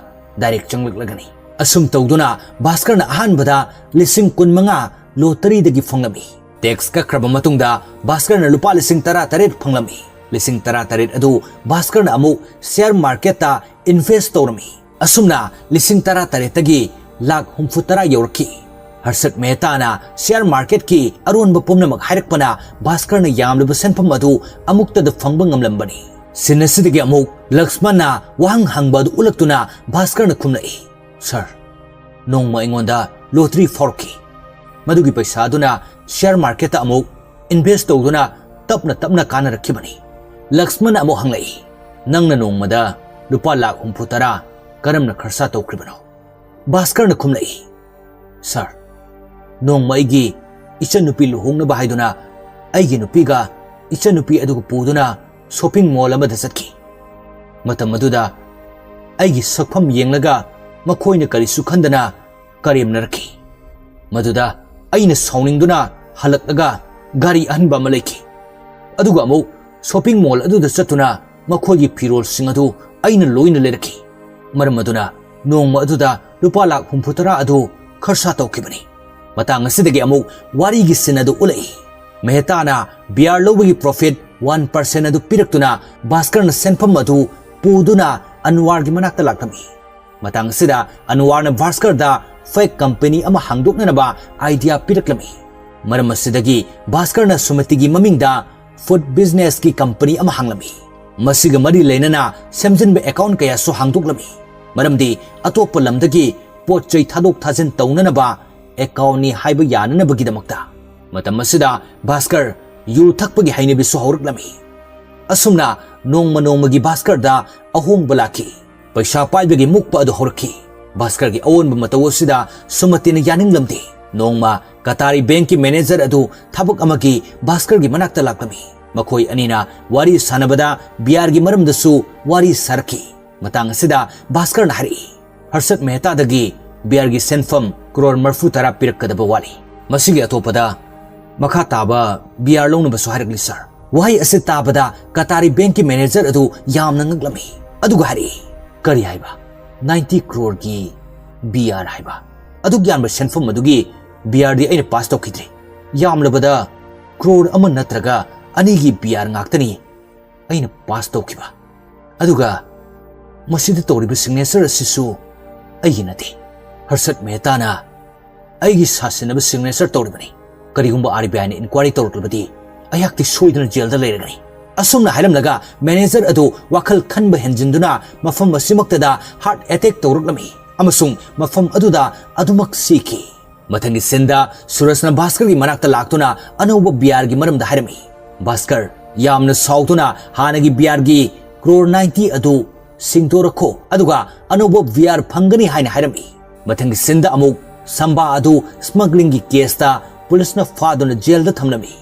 ꯗꯥꯏꯔꯦꯛ ꯆꯪꯂꯛꯂꯒꯅꯤ꯫" ꯑꯁꯨꯝ ꯇꯧꯗꯨꯅ ꯚꯥꯁꯀꯔꯅ ꯑꯍꯥꯟꯕꯗ ꯂꯤꯁꯤꯡ ꯀꯨꯟꯃꯉꯥ ꯂꯣꯇꯔꯤꯗꯒꯤ ꯐꯪꯂꯝꯃꯤ꯫ ꯇꯦꯛꯁ ꯀꯛꯈ꯭ꯔꯕ ꯃꯇꯨꯡꯗ ꯚꯥꯁꯀꯔꯅ ꯂꯨꯄꯥ ꯂꯤꯁꯤꯡ ꯇꯔꯥ ꯇꯔꯦꯠ ꯐꯪꯂꯝꯃꯤ꯫ ꯂꯤꯁꯤꯡ ꯇꯔꯥ ꯇꯔꯦꯠ ꯑꯗꯨ ꯚꯥꯁꯀꯔꯅ ꯑꯃꯨꯛ ꯁꯤꯌꯥꯔ ꯃꯥꯔꯀꯦꯠꯇ ꯏꯟꯚꯦꯁ ꯇꯧꯔꯝꯃꯤ꯫ ꯑꯁꯨꯝꯅ ꯂꯤꯁꯤꯡ ꯇꯔꯥ ꯇꯔꯦꯠꯇꯒꯤ ꯂꯥꯈ ꯍꯨꯝꯐꯨ ꯇꯔꯥ ꯌꯧꯔꯛꯈꯤ꯫ ꯍꯔꯁꯠ ꯃꯦꯍꯇꯥꯅ ꯁꯤꯌꯥꯔ ꯃꯥꯔꯀꯦꯠꯀꯤ ꯑꯔꯣꯟꯕ ꯄꯨꯝꯅꯃꯛ ꯍꯥꯏꯔꯛꯄꯅ ꯚꯥꯁꯀꯔꯅ ꯌꯥꯝꯂꯕ ꯁꯦꯟꯐꯝ ꯑꯗꯨ ꯑꯃꯨꯛꯇꯗ ꯐꯪꯕ ꯉꯝꯂꯝꯕꯅꯤ꯫ ꯁꯤꯟ ꯑꯁꯤꯗꯒꯤ ꯑꯃꯨꯛ ꯂꯛꯁꯃꯟꯅ ꯋꯥꯍꯪ ꯍꯪꯕ ꯑꯗꯨ ꯎꯠꯂꯛꯇꯨꯅ ꯚꯥꯁꯀꯔꯅ ꯈꯨꯝꯂꯛꯏ, "ꯁꯥꯔ, ꯅꯣꯡꯃ ꯑꯩꯉꯣꯟꯗ ꯂꯣꯇꯔꯤ ꯐꯥꯎꯔꯛꯈꯤ꯫ ꯃꯗꯨꯒꯤ ꯄꯩꯁꯥ ꯑꯗꯨꯅ ꯁꯤꯌꯥꯔ ꯃꯥꯔꯀꯦꯠꯇ ꯑꯃꯨꯛ ꯏꯟꯚꯦꯁ ꯇꯧꯗꯨꯅ ꯇꯞꯅ ꯇꯞꯅ ꯀꯥꯟꯅꯔꯛꯈꯤꯕꯅꯤ꯫" ꯂꯛꯁꯃꯟꯅ ꯑꯃꯨꯛ ꯍꯪꯂꯛꯏ, "ꯅꯪꯅ ꯅꯣꯡꯃꯗ ꯂꯨꯄꯥ ꯂꯥꯈ ꯍꯨꯝꯐꯨ ꯇꯔꯥ ꯀꯔꯝꯅ ꯈꯔꯁꯥ ꯇꯧꯈ꯭ꯔꯤꯕꯅꯣ?" ꯚꯥꯁꯀꯔꯅ ꯈꯨꯝꯂꯛꯏ, "ꯁꯥꯔ, ꯅꯣꯡꯃ ꯑꯩꯒꯤ ꯏꯆꯟꯅꯨꯄꯤ ꯂꯨꯍꯣꯡꯅꯕ ꯍꯥꯏꯗꯨꯅ ꯑꯩꯒꯤ ꯅꯨꯄꯤꯒ ꯏꯆꯟꯅꯨꯄꯤ ꯑꯗꯨꯒ ꯄꯨꯗꯨꯅ ꯁꯣꯄꯤꯡ ꯃꯣꯜ ꯑꯃꯗ ꯆꯠꯈꯤ꯫ ꯃꯇꯝ ꯑꯗꯨꯗ ꯑꯩꯒꯤ ꯁꯛꯐꯝ ꯌꯦꯡꯂꯒ ꯃꯈꯣꯏꯅ ꯀꯔꯤꯁꯨ ꯈꯟꯗꯅ ꯀꯔꯦꯝꯅꯔꯛꯈꯤ꯫ ꯃꯗꯨꯗ ꯑꯩꯅ ꯁꯥꯎꯅꯤꯡꯗꯨꯅ ꯍꯜꯂꯛꯂꯒ ꯒꯥꯔꯤ ꯑꯍꯟꯕ ꯑꯃ ꯂꯩꯈꯤ꯫ ꯑꯗꯨꯒ ꯑꯃꯨꯛ ꯁꯣꯄꯤꯡ ꯃꯣꯜ ꯑꯗꯨꯗ ꯆꯠꯇꯨꯅ ꯃꯈꯣꯏꯒꯤ ꯐꯤꯔꯣꯜꯁꯤꯡ ꯑꯗꯨ ꯑꯩꯅ ꯂꯣꯏꯅ ꯂꯩꯔꯛꯈꯤ꯫ ꯃꯔꯝ ꯑꯗꯨꯅ ꯅꯣꯡꯃ ꯑꯗꯨꯗ ꯂꯨꯄꯥ ꯂꯥꯈ ꯍꯨꯝꯐꯨꯇꯔꯥ ꯑꯗꯨ ꯈꯔꯁꯥ ꯇꯧꯈꯤꯕꯅꯤ꯫ ꯃꯇꯥꯡ ꯑꯁꯤꯗꯒꯤ ꯑꯃꯨꯛ ꯋꯥꯔꯤꯒꯤ ꯁꯤꯟ ꯑꯗꯨ ꯎꯠꯂꯛꯏ꯫ ꯃꯦꯍꯇꯥꯅ ꯕꯤꯌꯥꯔ ꯂꯧꯕꯒꯤ ꯄ꯭ꯔꯣꯐꯤꯠ ꯋꯥꯟ ꯄꯥꯔꯁꯦꯟ ꯑꯗꯨ ꯄꯤꯔꯛꯇꯨꯅ ꯚꯥꯁꯀꯔꯅ ꯁꯦꯟꯐꯝ ꯑꯗꯨ ꯄꯨꯗꯨꯅ ꯑꯟꯋꯥꯔꯒꯤ ꯃꯅꯥꯛꯇ ꯂꯥꯛꯂꯝꯃꯤ꯫ ꯃꯇꯥꯡ ꯑꯁꯤꯗ ꯑꯟꯋꯥꯔꯅ ꯚꯥꯁꯀꯔꯗ ꯐꯦꯛ ꯀꯝꯄꯦꯅꯤ ꯑꯃ ꯍꯥꯡꯗꯣꯛꯅꯅꯕ ꯑꯥꯏꯗꯤꯌꯥ ꯄꯤꯔꯛꯂꯝꯃꯤ꯫ ꯃꯔꯝ ꯑꯁꯤꯗꯒꯤ ꯚꯥꯁꯀꯔꯅ ꯁꯨꯃꯇꯤꯒꯤ ꯃꯃꯤꯡꯗ ꯐꯨꯗ ꯕꯤꯖꯤꯅꯦꯁꯀꯤ ꯀꯝꯄꯅꯤ ꯑꯃ ꯍꯥꯡꯂꯝꯃꯤ꯫ ꯃꯁꯤꯒ ꯃꯔꯤ ꯂꯩꯅꯅ ꯁꯦꯝꯖꯤꯟꯕ ꯑꯦꯀꯥꯎꯟ ꯀꯌꯥꯁꯨ ꯍꯥꯡꯗꯣꯛꯂꯝꯃꯤ, ꯃꯔꯝꯗꯤ ꯑꯇꯣꯞꯄ ꯂꯝꯗꯒꯤ ꯄꯣꯠ ꯆꯩ ꯊꯥꯗꯣꯛ ꯊꯥꯖꯤꯟ ꯇꯧꯅꯅꯕ ꯑꯦꯀꯥꯎꯟꯅꯤ ꯍꯥꯏꯕ ꯌꯥꯅꯅꯕꯒꯤꯗꯃꯛꯇ꯫ ꯃꯇꯝ ꯑꯁꯤꯗ ꯚꯥꯁꯀꯔ ꯌꯨ ꯊꯛꯄꯒꯤ ꯍꯩꯅꯕꯤꯁꯨ ꯍꯧꯔꯛꯂꯝꯃꯤ꯫ ꯑꯁꯨꯝꯅ ꯅꯣꯡꯃ ꯅꯣꯡꯃꯒꯤ ꯚꯥꯁꯀꯔꯗ ꯑꯍꯣꯡꯕ ꯂꯥꯛꯈꯤ꯫ ꯄꯩꯁꯥ ꯄꯥꯏꯕꯒꯤ ꯃꯨꯛꯄ ꯑꯗꯨ ꯍꯧꯔꯛꯈꯤ꯫ ꯚꯥꯁꯀꯔꯒꯤ ꯑꯑꯣꯟꯕ ꯃꯇꯧ ꯑꯁꯤꯗ ꯁꯨꯃꯇꯤꯅ ꯌꯥꯅꯤꯡꯂꯝꯗꯦ꯫ ꯅꯣꯡꯃ ꯀꯇꯥꯔꯤ ꯕꯦꯡꯛꯀꯤ ꯃꯦꯅꯦꯖꯔ ꯑꯗꯨ ꯊꯕꯛ ꯑꯃꯒꯤ ꯚꯥꯁꯀꯔꯒꯤ ꯃꯅꯥꯛꯇ ꯂꯥꯛꯂꯝꯃꯤ꯫ ꯃꯈꯣꯏ ꯑꯅꯤꯅ ꯋꯥꯔꯤ ꯁꯥꯟꯅꯕꯗ ꯕꯤꯌꯥꯔꯒꯤ ꯃꯔꯝꯗꯁꯨ ꯋꯥꯔꯤ ꯁꯥꯔꯛꯈꯤ꯫ ꯃꯇꯥꯡ ꯑꯁꯤꯗ ꯚꯥꯁꯀꯔꯅ ꯍꯥꯏꯔꯛꯏ, "ꯍꯔꯁꯠ ꯃꯦꯍꯇꯥꯗꯒꯤ ꯕꯤꯌꯥꯔꯒꯤ ꯁꯦꯟꯐꯝ ꯀ꯭ꯔꯣꯔ ꯃꯔꯤꯐꯨ ꯇꯔꯥ ꯄꯤꯔꯛꯀꯗꯕ ꯋꯥꯠꯂꯤ꯫ ꯃꯁꯤꯒꯤ ꯑꯇꯣꯞꯄꯗ ꯃꯈꯥ ꯇꯥꯕ ꯕꯤꯌꯥꯔ ꯂꯧꯅꯕꯁꯨ ꯍꯥꯏꯔꯛꯂꯤ, ꯁꯥꯔ꯫" ꯋꯥꯍꯩ ꯑꯁꯤ ꯇꯥꯕꯗ ꯀꯇꯥꯔꯤ ꯕꯦꯡꯛꯀꯤ ꯃꯦꯅꯦꯖꯔ ꯑꯗꯨ ꯌꯥꯝꯅ ꯉꯛꯂꯝꯃꯤ꯫ ꯑꯗꯨꯒ ꯍꯥꯏꯔꯛꯏ, "ꯀꯔꯤ ꯍꯥꯏꯕ? ꯅꯥꯏꯟꯇꯤ ꯀ꯭ꯔꯣꯔꯒꯤ ꯕꯤꯌꯥꯔ ꯍꯥꯏꯕ? ꯑꯗꯨꯛ ꯌꯥꯝꯕ ꯁꯦꯟꯐꯝ ꯑꯗꯨꯒꯤ ꯕꯤꯌꯥꯔꯗꯤ ꯑꯩꯅ ꯄꯥꯁ ꯇꯧꯈꯤꯗ꯭ꯔꯤ꯫ ꯌꯥꯝꯂꯕꯗ ꯀ꯭ꯔꯣꯔ ꯑꯃ ꯅꯠꯇ꯭ꯔꯒ ꯑꯅꯤꯒꯤ ꯕꯤꯌꯥꯔ ꯉꯥꯛꯇꯅꯤ ꯑꯩꯅ ꯄꯥꯁ ꯇꯧꯈꯤꯕ꯫ ꯑꯗꯨꯒ ꯃꯁꯤꯗ ꯇꯧꯔꯤꯕ ꯁꯤꯒꯅꯦꯆꯔ ꯑꯁꯤꯁꯨ ꯑꯩꯒꯤ ꯅꯠꯇꯦ꯫ ꯍꯔꯁꯠ ꯃꯦꯍꯇꯥꯅ ꯑꯩꯒꯤ ꯁꯥꯁꯤꯟꯅꯕ ꯁꯤꯒꯅꯦꯆꯔ ꯇꯧꯔꯤꯕꯅꯤ꯫ ꯀꯔꯤꯒꯨꯝꯕ ꯑꯥꯔ ꯕꯤ ꯑꯥꯏꯅ ꯏꯟꯀ꯭ꯋꯥꯏꯔꯤ ꯇꯧꯔꯛꯂꯕꯗꯤ ꯑꯩꯍꯥꯛꯇꯤ ꯁꯣꯏꯗꯅ ꯖꯦꯜꯗ ꯂꯩꯔꯒꯅꯤ꯫" ꯑꯁꯨꯝꯅ ꯍꯥꯏꯔꯝꯂꯒ ꯃꯦꯅꯦꯖꯔ ꯑꯗꯨ ꯋꯥꯈꯜ ꯈꯟꯕ ꯍꯦꯟꯖꯤꯟꯗꯨꯅ ꯃꯐꯝ ꯑꯁꯤꯃꯛꯇꯗ ꯍꯥꯔꯠ ꯑꯦꯇꯦꯛ ꯇꯧꯔꯛꯂꯝꯃꯤ ꯑꯃꯁꯨꯡ ꯃꯐꯝ ꯑꯗꯨꯗ ꯑꯗꯨꯃꯛ ꯁꯤꯈꯤ꯫ ꯃꯊꯪꯒꯤ ꯁꯤꯟꯗ ꯁꯨꯔꯖꯅ ꯚꯥꯁꯀꯔꯒꯤ ꯃꯅꯥꯛꯇ ꯂꯥꯛꯇꯨꯅ ꯑꯅꯧꯕ ꯕꯤꯌꯥꯔꯒꯤ ꯃꯔꯝꯗ ꯍꯥꯏꯔꯝꯃꯤ꯫ ꯚꯥꯁꯀꯔ ꯌꯥꯝꯅ ꯁꯥꯎꯗꯨꯅ ꯍꯥꯟꯅꯒꯤ ꯕꯤꯌꯥꯔꯒꯤ ꯀ꯭ꯔꯣꯔ ꯅꯥꯏꯟꯇꯤ ꯑꯗꯨ ꯁꯤꯡꯗꯣꯔꯛꯈꯣ, ꯑꯗꯨꯒ ꯑꯅꯧꯕ ꯕꯤꯌꯥꯔ ꯐꯪꯒꯅꯤ ꯍꯥꯏꯅ ꯍꯥꯏꯔꯝꯃꯤ꯫ ꯃꯊꯪꯒꯤ ꯁꯤꯟꯗ ꯑꯃꯨꯛ ꯁꯝꯕꯥ ꯑꯗꯨ ꯁ꯭ꯃꯒ꯭ꯂꯤꯡꯒꯤ ꯀꯦꯁꯇ ꯄꯨꯂꯤꯁꯅ ꯐꯥꯗꯨꯅ ꯖꯦꯜꯗ ꯊꯝꯂꯝꯃꯤ꯫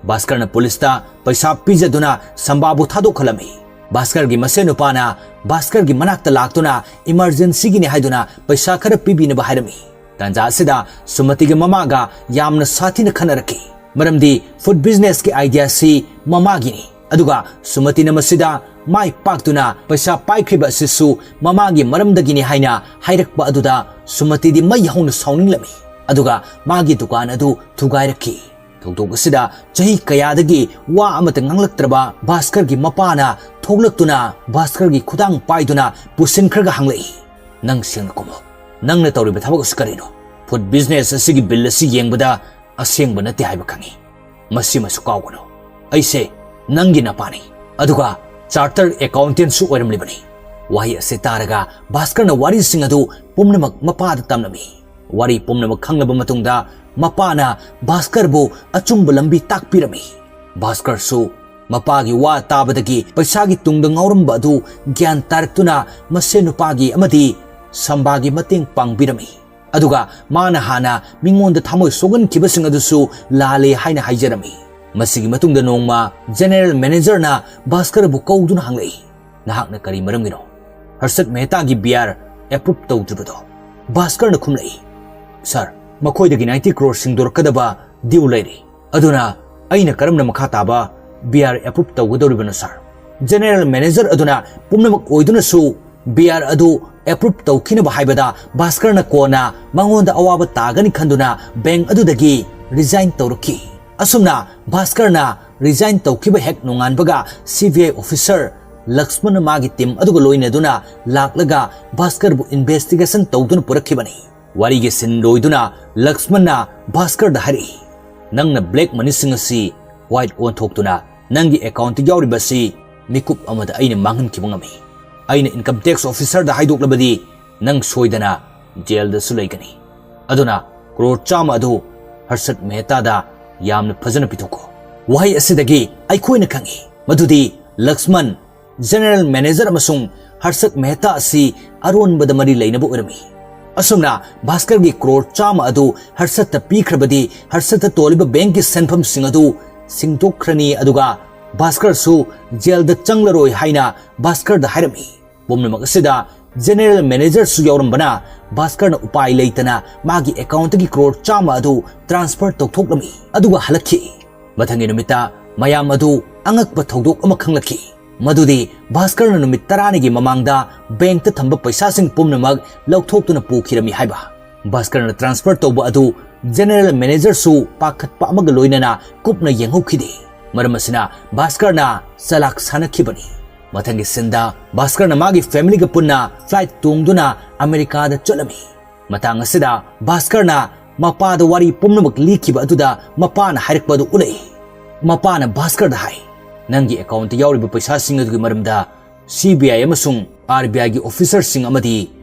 ꯚꯥꯁꯀꯔꯅ ꯄꯨꯂꯤꯁꯇ ꯄꯩꯁꯥ ꯄꯤꯖꯗꯨꯅ ꯁꯝꯕꯥꯕꯨ ꯊꯥꯗꯣꯛꯍꯜꯂꯝꯃꯤ꯫ ꯚꯥꯁꯀꯔꯒꯤ ꯃꯁꯦꯟ ꯅꯨꯄꯥꯅ ꯚꯥꯁꯀꯔꯒꯤ ꯃꯅꯥꯛꯇ ꯂꯥꯛꯇꯨꯅ ꯏꯃꯔꯖꯦꯟꯁꯤꯒꯤꯅꯤ ꯍꯥꯏꯗꯨꯅ ꯄꯩꯁꯥ ꯈꯔ ꯄꯤꯕꯤꯅꯕ ꯍꯥꯏꯔꯝꯃꯤ꯫ ꯇꯥꯟꯖꯥ ꯑꯁꯤꯗ ꯁꯨꯃꯇꯤꯒꯤ ꯃꯃꯥꯒ ꯌꯥꯝꯅ ꯁꯥꯊꯤꯅ ꯈꯟꯅꯔꯛꯈꯤ꯫ ꯃꯔꯝꯗꯤ ꯐꯨꯗ ꯕꯤꯖꯤꯅꯦꯁꯀꯤ ꯑꯥꯏꯗꯤꯌꯥꯁꯤ ꯃꯃꯥꯒꯤꯅꯤ꯫ ꯑꯗꯨꯒ ꯁꯨꯃꯇꯤꯅ ꯃꯁꯤꯗ ꯃꯥꯏ ꯄꯥꯛꯇꯨꯅ ꯄꯩꯁꯥ ꯄꯥꯏꯈ꯭ꯔꯤꯕ ꯑꯁꯤꯁꯨ ꯃꯃꯥꯒꯤ ꯃꯔꯝꯗꯒꯤꯅꯤ ꯍꯥꯏꯅ ꯍꯥꯏꯔꯛꯄ ꯑꯗꯨꯗ ꯁꯨꯃꯇꯤꯗꯤ ꯃꯩ ꯍꯧꯅ ꯁꯥꯎꯅꯤꯡꯂꯝꯃꯤ꯫ ꯑꯗꯨꯒ ꯃꯥꯒꯤ ꯗꯨꯀꯥꯟ ꯑꯗꯨ ꯊꯨꯒꯥꯏꯔꯛꯈꯤ꯫ ꯊꯧꯗꯣꯛ ꯑꯁꯤꯗ ꯆꯍꯤ ꯀꯌꯥꯗꯒꯤ ꯋꯥ ꯑꯃꯠꯇ ꯉꯥꯡꯂꯛꯇ꯭ꯔꯕ ꯚꯥꯁꯀꯔꯒꯤ ꯃꯄꯥꯅ ꯊꯣꯛꯂꯛꯇꯨꯅ ꯚꯥꯁꯀꯔꯒꯤ ꯈꯨꯗꯥꯡ ꯄꯥꯏꯗꯨꯅ ꯄꯨꯁꯤꯟꯈ꯭ꯔꯒ ꯍꯪꯂꯛꯏ, "ꯅꯪ ꯁꯦꯡꯅ ꯈꯨꯝꯃꯨ꯫ ꯅꯪꯅ ꯇꯧꯔꯤꯕ ꯊꯕꯛ ꯑꯁꯤ ꯀꯔꯤꯅꯣ? ꯐꯨꯗ ꯕꯤꯖꯤꯅꯦꯁ ꯑꯁꯤꯒꯤ ꯕꯤꯜ ꯑꯁꯤ ꯌꯦꯡꯕꯗ ꯑꯁꯦꯡꯕ ꯅꯠꯇꯦ ꯍꯥꯏꯕ ꯈꯪꯏ꯫ ꯃꯁꯤꯃꯁꯨ ꯀꯥꯎꯒꯅꯨ꯫ ꯑꯩꯁꯦ ꯅꯪꯒꯤ ꯅꯄꯥꯅꯤ, ꯑꯗꯨꯒ ꯆꯥꯔꯇꯔ ꯑꯦꯀꯥꯎꯟꯇꯦꯟꯁꯨ ꯑꯣꯏꯔꯝꯂꯤꯕꯅꯤ꯫" ꯋꯥꯍꯩ ꯑꯁꯤ ꯇꯥꯔꯒ ꯚꯥꯁꯀꯔꯅ ꯋꯥꯔꯤꯁꯤꯡ ꯑꯗꯨ ꯄꯨꯝꯅꯃꯛ ꯃꯄꯥꯗ ꯇꯝꯂꯝꯃꯤ꯫ ꯋꯥꯔꯤ ꯄꯨꯝꯅꯃꯛ ꯈꯪꯂꯕ ꯃꯇꯨꯡꯗ ꯃꯄꯥꯅ ꯚꯥꯁꯀꯔꯕꯨ ꯑꯆꯨꯝꯕ ꯂꯝꯕꯤ ꯇꯥꯛꯄꯤꯔꯝꯃꯤ꯫ ꯚꯥꯁꯀꯔꯁꯨ ꯃꯄꯥꯒꯤ ꯋꯥ ꯇꯥꯕꯗꯒꯤ ꯄꯩꯁꯥꯒꯤ ꯇꯨꯡꯗ ꯉꯥꯎꯔꯝꯕ ꯑꯗꯨ ꯒ꯭ꯌꯥꯟ ꯇꯥꯔꯛꯇꯨꯅ ꯃꯁꯦꯟ ꯅꯨꯄꯥꯒꯤ ꯑꯃꯗꯤ ꯁꯝꯕꯥꯒꯤ ꯃꯇꯦꯡ ꯄꯥꯡꯕꯤꯔꯝꯃꯤ꯫ ꯑꯗꯨꯒ ꯃꯥꯅ ꯍꯥꯟꯅ ꯃꯤꯉꯣꯟꯗ ꯊꯃꯣꯏ ꯁꯣꯛꯍꯟꯈꯤꯕꯁꯤꯡ ꯑꯗꯨꯁꯨ ꯂꯥꯜꯂꯦ ꯍꯥꯏꯅ ꯍꯥꯏꯖꯔꯝꯃꯤ꯫ ꯃꯁꯤꯒꯤ ꯃꯇꯨꯡꯗ ꯅꯣꯡꯃ ꯖꯦꯅꯦꯔꯦꯜ ꯃꯦꯅꯦꯖꯔꯅ ꯚꯥꯁꯀꯔꯕꯨ ꯀꯧꯗꯨꯅ ꯍꯪꯂꯛꯏ, "ꯅꯍꯥꯛꯅ ꯀꯔꯤ ꯃꯔꯝꯒꯤꯅꯣ ꯍꯔꯁꯠ ꯃꯦꯍꯇꯥꯒꯤ ꯕꯤ ꯑꯥꯔ ꯑꯦꯄ꯭ꯔꯨꯞ ꯇꯧꯗ꯭ꯔꯤꯕꯗꯣ?" ꯚꯥꯁꯀꯔꯅ ꯈꯨꯝꯂꯛꯏ, "ꯁꯥꯔ, ꯃꯈꯣꯏꯗꯒꯤ ꯅꯥꯏꯟꯇꯤ ꯀ꯭ꯔꯣꯔ ꯁꯤꯡꯗꯣꯔꯛꯀꯗꯕ ꯗ꯭ꯌꯨ ꯂꯩꯔꯤ꯫ ꯑꯗꯨꯅ ꯑꯩꯅ ꯀꯔꯝꯅ ꯃꯈꯥ ꯇꯥꯕ ꯕꯤ ꯑꯥꯔ ꯑꯦꯄ꯭ꯔꯨꯞ ꯇꯧꯒꯗꯧꯔꯤꯕꯅꯣ, ꯁꯥꯔ? ꯖꯦꯅꯦꯔꯦꯜ ꯃꯦꯅꯦꯖꯔ ꯑꯗꯨꯅ ꯄꯨꯝꯅꯃꯛ ꯑꯣꯏꯗꯨꯅꯁꯨ ꯕꯤ ꯑꯥꯔ ꯑꯗꯨ ꯑꯦꯄ꯭ꯔꯨꯞ ꯇꯧꯈꯤꯅꯕ ꯍꯥꯏꯕꯗ ꯚꯥꯁꯀꯔꯅ ꯀꯣꯟꯅ ꯃꯉꯣꯟꯗ ꯑꯋꯥꯕ ꯇꯥꯒꯅꯤ ꯈꯟꯗꯨꯅ ꯕꯦꯡꯛ ꯑꯗꯨꯗꯒꯤ ꯔꯤꯖꯥꯏꯟ ꯇꯧꯔꯛꯈꯤ꯫ ꯑꯁꯨꯝꯅ ꯚꯥꯁꯀꯔꯅ ꯔꯤꯖꯥꯏꯟ ꯇꯧꯈꯤꯕ ꯍꯦꯛ ꯅꯣꯡꯉꯥꯟꯕꯒ ꯁꯤ ꯕꯤ ꯑꯥꯏ ꯑꯣꯐꯤꯁꯔ ꯂꯛꯁꯃꯟꯅ ꯃꯥꯒꯤ ꯇꯤꯝ ꯑꯗꯨꯒ ꯂꯣꯏꯅꯗꯨꯅ ꯂꯥꯛꯂꯒ ꯚꯥꯁꯀꯔꯕꯨ ꯏꯟꯚꯦꯁꯇꯤꯒꯦꯁꯟ ꯇꯧꯗꯨꯅ ꯄꯨꯔꯛꯈꯤꯕꯅꯤ꯫ ꯋꯥꯔꯤꯒꯤ ꯁꯤꯟ ꯂꯣꯏꯗꯨꯅ ꯂꯛꯁꯃꯟꯅ ꯚꯥꯁꯀꯔꯗ ꯍꯥꯏꯔꯛꯏ, "ꯅꯪꯅ ꯕ꯭ꯂꯦꯛ ꯃꯅꯤꯁꯤꯡ ꯑꯁꯤ ꯋꯥꯏꯠ ꯑꯣꯟꯊꯣꯛꯇꯨꯅ ꯅꯪꯒꯤ ꯑꯦꯀꯥꯎꯟꯇ ꯌꯥꯎꯔꯤꯕ ꯑꯁꯤ ꯃꯤꯀꯨꯞ ꯑꯃꯗ ꯑꯩꯅ ꯃꯥꯡꯍꯟꯈꯤꯕ ꯉꯝꯃꯤ꯫ ꯑꯩꯅ ꯏꯟꯀꯝ ꯇꯦꯛꯁ ꯑꯣꯐꯤꯁꯔꯗ ꯍꯥꯏꯗꯣꯛꯂꯕꯗꯤ ꯅꯪ ꯁꯣꯏꯗꯅ ꯖꯦꯜꯗꯁꯨ ꯂꯩꯒꯅꯤ꯫ ꯑꯗꯨꯅ ꯀ꯭ꯔꯣꯔ ꯆꯥꯝꯃ ꯑꯗꯨ ꯍꯔꯁꯠ ꯃꯦꯍꯇꯥꯗ ꯌꯥꯝꯅ ꯐꯖꯅ ꯄꯤꯊꯣꯛꯈꯣ꯫" ꯋꯥꯍꯩ ꯑꯁꯤꯗꯒꯤ ꯑꯩꯈꯣꯏꯅ ꯈꯪꯏ ꯃꯗꯨꯗꯤ ꯂꯛꯁꯃꯟ, ꯖꯦꯅꯦꯔꯦꯜ ꯃꯦꯅꯦꯖꯔ ꯑꯃꯁꯨꯡ ꯍꯔꯁꯠ ꯃꯦꯍꯇꯥ ꯑꯁꯤ ꯑꯔꯣꯟꯕꯗ ꯃꯔꯤ ꯂꯩꯅꯕ ꯑꯣꯏꯔꯝꯃꯤ꯫ ꯑꯁꯨꯝꯅ ꯚꯥꯁꯀꯔꯒꯤ ꯀ꯭ꯔꯣꯔ ꯆꯥꯝꯃ ꯑꯗꯨ ꯍꯔꯁꯠꯇ ꯄꯤꯈ꯭ꯔꯕꯗꯤ ꯍꯔꯁꯠꯇ ꯇꯣꯜꯂꯤꯕ ꯕꯦꯡꯛꯀꯤ ꯁꯦꯟꯐꯝꯁꯤꯡ ꯑꯗꯨ ꯁꯤꯡꯗꯣꯛꯈ꯭ꯔꯅꯤ, ꯑꯗꯨꯒ ꯚꯥꯁꯀꯔꯁꯨ ꯖꯦꯜꯗ ꯆꯪꯂꯔꯣꯏ ꯍꯥꯏꯅ ꯚꯥꯁꯀꯔꯗ ꯍꯥꯏꯔꯝꯃꯤ꯫ ꯄꯨꯝꯅꯃꯛ ꯑꯁꯤꯗ ꯖꯦꯅꯦꯔꯦꯜ ꯃꯦꯅꯦꯖꯔꯁꯨ ꯌꯥꯎꯔꯝꯕꯅ ꯚꯥꯁꯀꯔꯅ ꯎꯄꯥꯏ ꯂꯩꯇꯅ ꯃꯥꯒꯤ ꯑꯦꯀꯥꯎꯟꯠꯇꯒꯤ ꯀ꯭ꯔꯣꯔ ꯆꯥꯝꯃ ꯑꯗꯨ ꯇ꯭ꯔꯥꯟꯁꯐꯔ ꯇꯧꯊꯣꯛꯂꯝꯃꯤ, ꯑꯗꯨꯒ ꯍꯜꯂꯛꯈꯤ꯫ ꯃꯊꯪꯒꯤ ꯅꯨꯃꯤꯠꯇ ꯃꯌꯥꯝ ꯑꯗꯨ ꯑꯉꯛꯄ ꯊꯧꯗꯣꯛ ꯑꯃ ꯈꯪꯂꯛꯈꯤ, ꯃꯗꯨꯗꯤ ꯚꯥꯁꯀꯔꯅ ꯅꯨꯃꯤꯠ ꯇꯔꯥꯅꯤꯒꯤ ꯃꯃꯥꯡꯗ ꯕꯦꯡꯛꯇ ꯊꯝꯕ ꯄꯩꯁꯥꯁꯤꯡ ꯄꯨꯝꯅꯃꯛ ꯂꯧꯊꯣꯛꯇꯨꯅ ꯄꯨꯈꯤꯔꯝꯃꯤ ꯍꯥꯏꯕ꯫ ꯚꯥꯁꯀꯔꯅ ꯇ꯭ꯔꯥꯟꯁꯐꯔ ꯇꯧꯕ ꯑꯗꯨ ꯖꯦꯅꯦꯔꯦꯜ ꯃꯦꯅꯦꯖꯔꯁꯨ ꯄꯥꯈꯠꯄ ꯑꯃꯒ ꯂꯣꯏꯅꯅ ꯀꯨꯞꯅ ꯌꯦꯡꯍꯧꯈꯤꯗꯦ꯫ ꯃꯔꯝ ꯑꯁꯤꯅ ꯚꯥꯁꯀꯔꯅ ꯆꯂꯥꯛ ꯁꯥꯟꯅꯈꯤꯕꯅꯤ꯫ ꯃꯊꯪꯒꯤ ꯁꯤꯟꯗ ꯚꯥꯁꯀꯔꯅ ꯃꯥꯒꯤ ꯐꯦꯃꯤꯂꯤꯒ ꯄꯨꯟꯅ ꯐ꯭ꯂꯥꯏꯠ ꯇꯣꯡꯗꯨꯅ ꯑꯃꯦꯔꯤꯀꯥꯗ ꯆꯠꯂꯝꯃꯤ꯫ ꯃꯇꯥꯡ ꯑꯁꯤꯗ ꯚꯥꯁꯀꯔꯅ ꯃꯄꯥꯗ ꯋꯥꯔꯤ ꯄꯨꯝꯅꯃꯛ ꯂꯤꯈꯤꯕ ꯑꯗꯨꯗ ꯃꯄꯥꯅ ꯍꯥꯏꯔꯛꯄ ꯑꯗꯨ ꯎꯠꯂꯛꯏ꯫ ꯃꯄꯥꯅ ꯚꯥꯁꯀꯔꯗ ꯍꯥꯏ, "ꯅꯪꯒꯤ ꯑꯦꯀꯥꯎꯟꯠꯇ ꯌꯥꯎꯔꯤꯕ ꯄꯩꯁꯥꯁꯤꯡ ꯑꯗꯨꯒꯤ ꯃꯔꯝꯗ ꯁꯤ ꯕꯤ ꯑꯥꯏ ꯑꯃꯁꯨꯡ ꯑꯥꯔ ꯕꯤ ꯑꯥꯏꯒꯤ ꯑꯣꯐꯤꯁꯔꯁꯤꯡ ꯑꯃꯗꯤ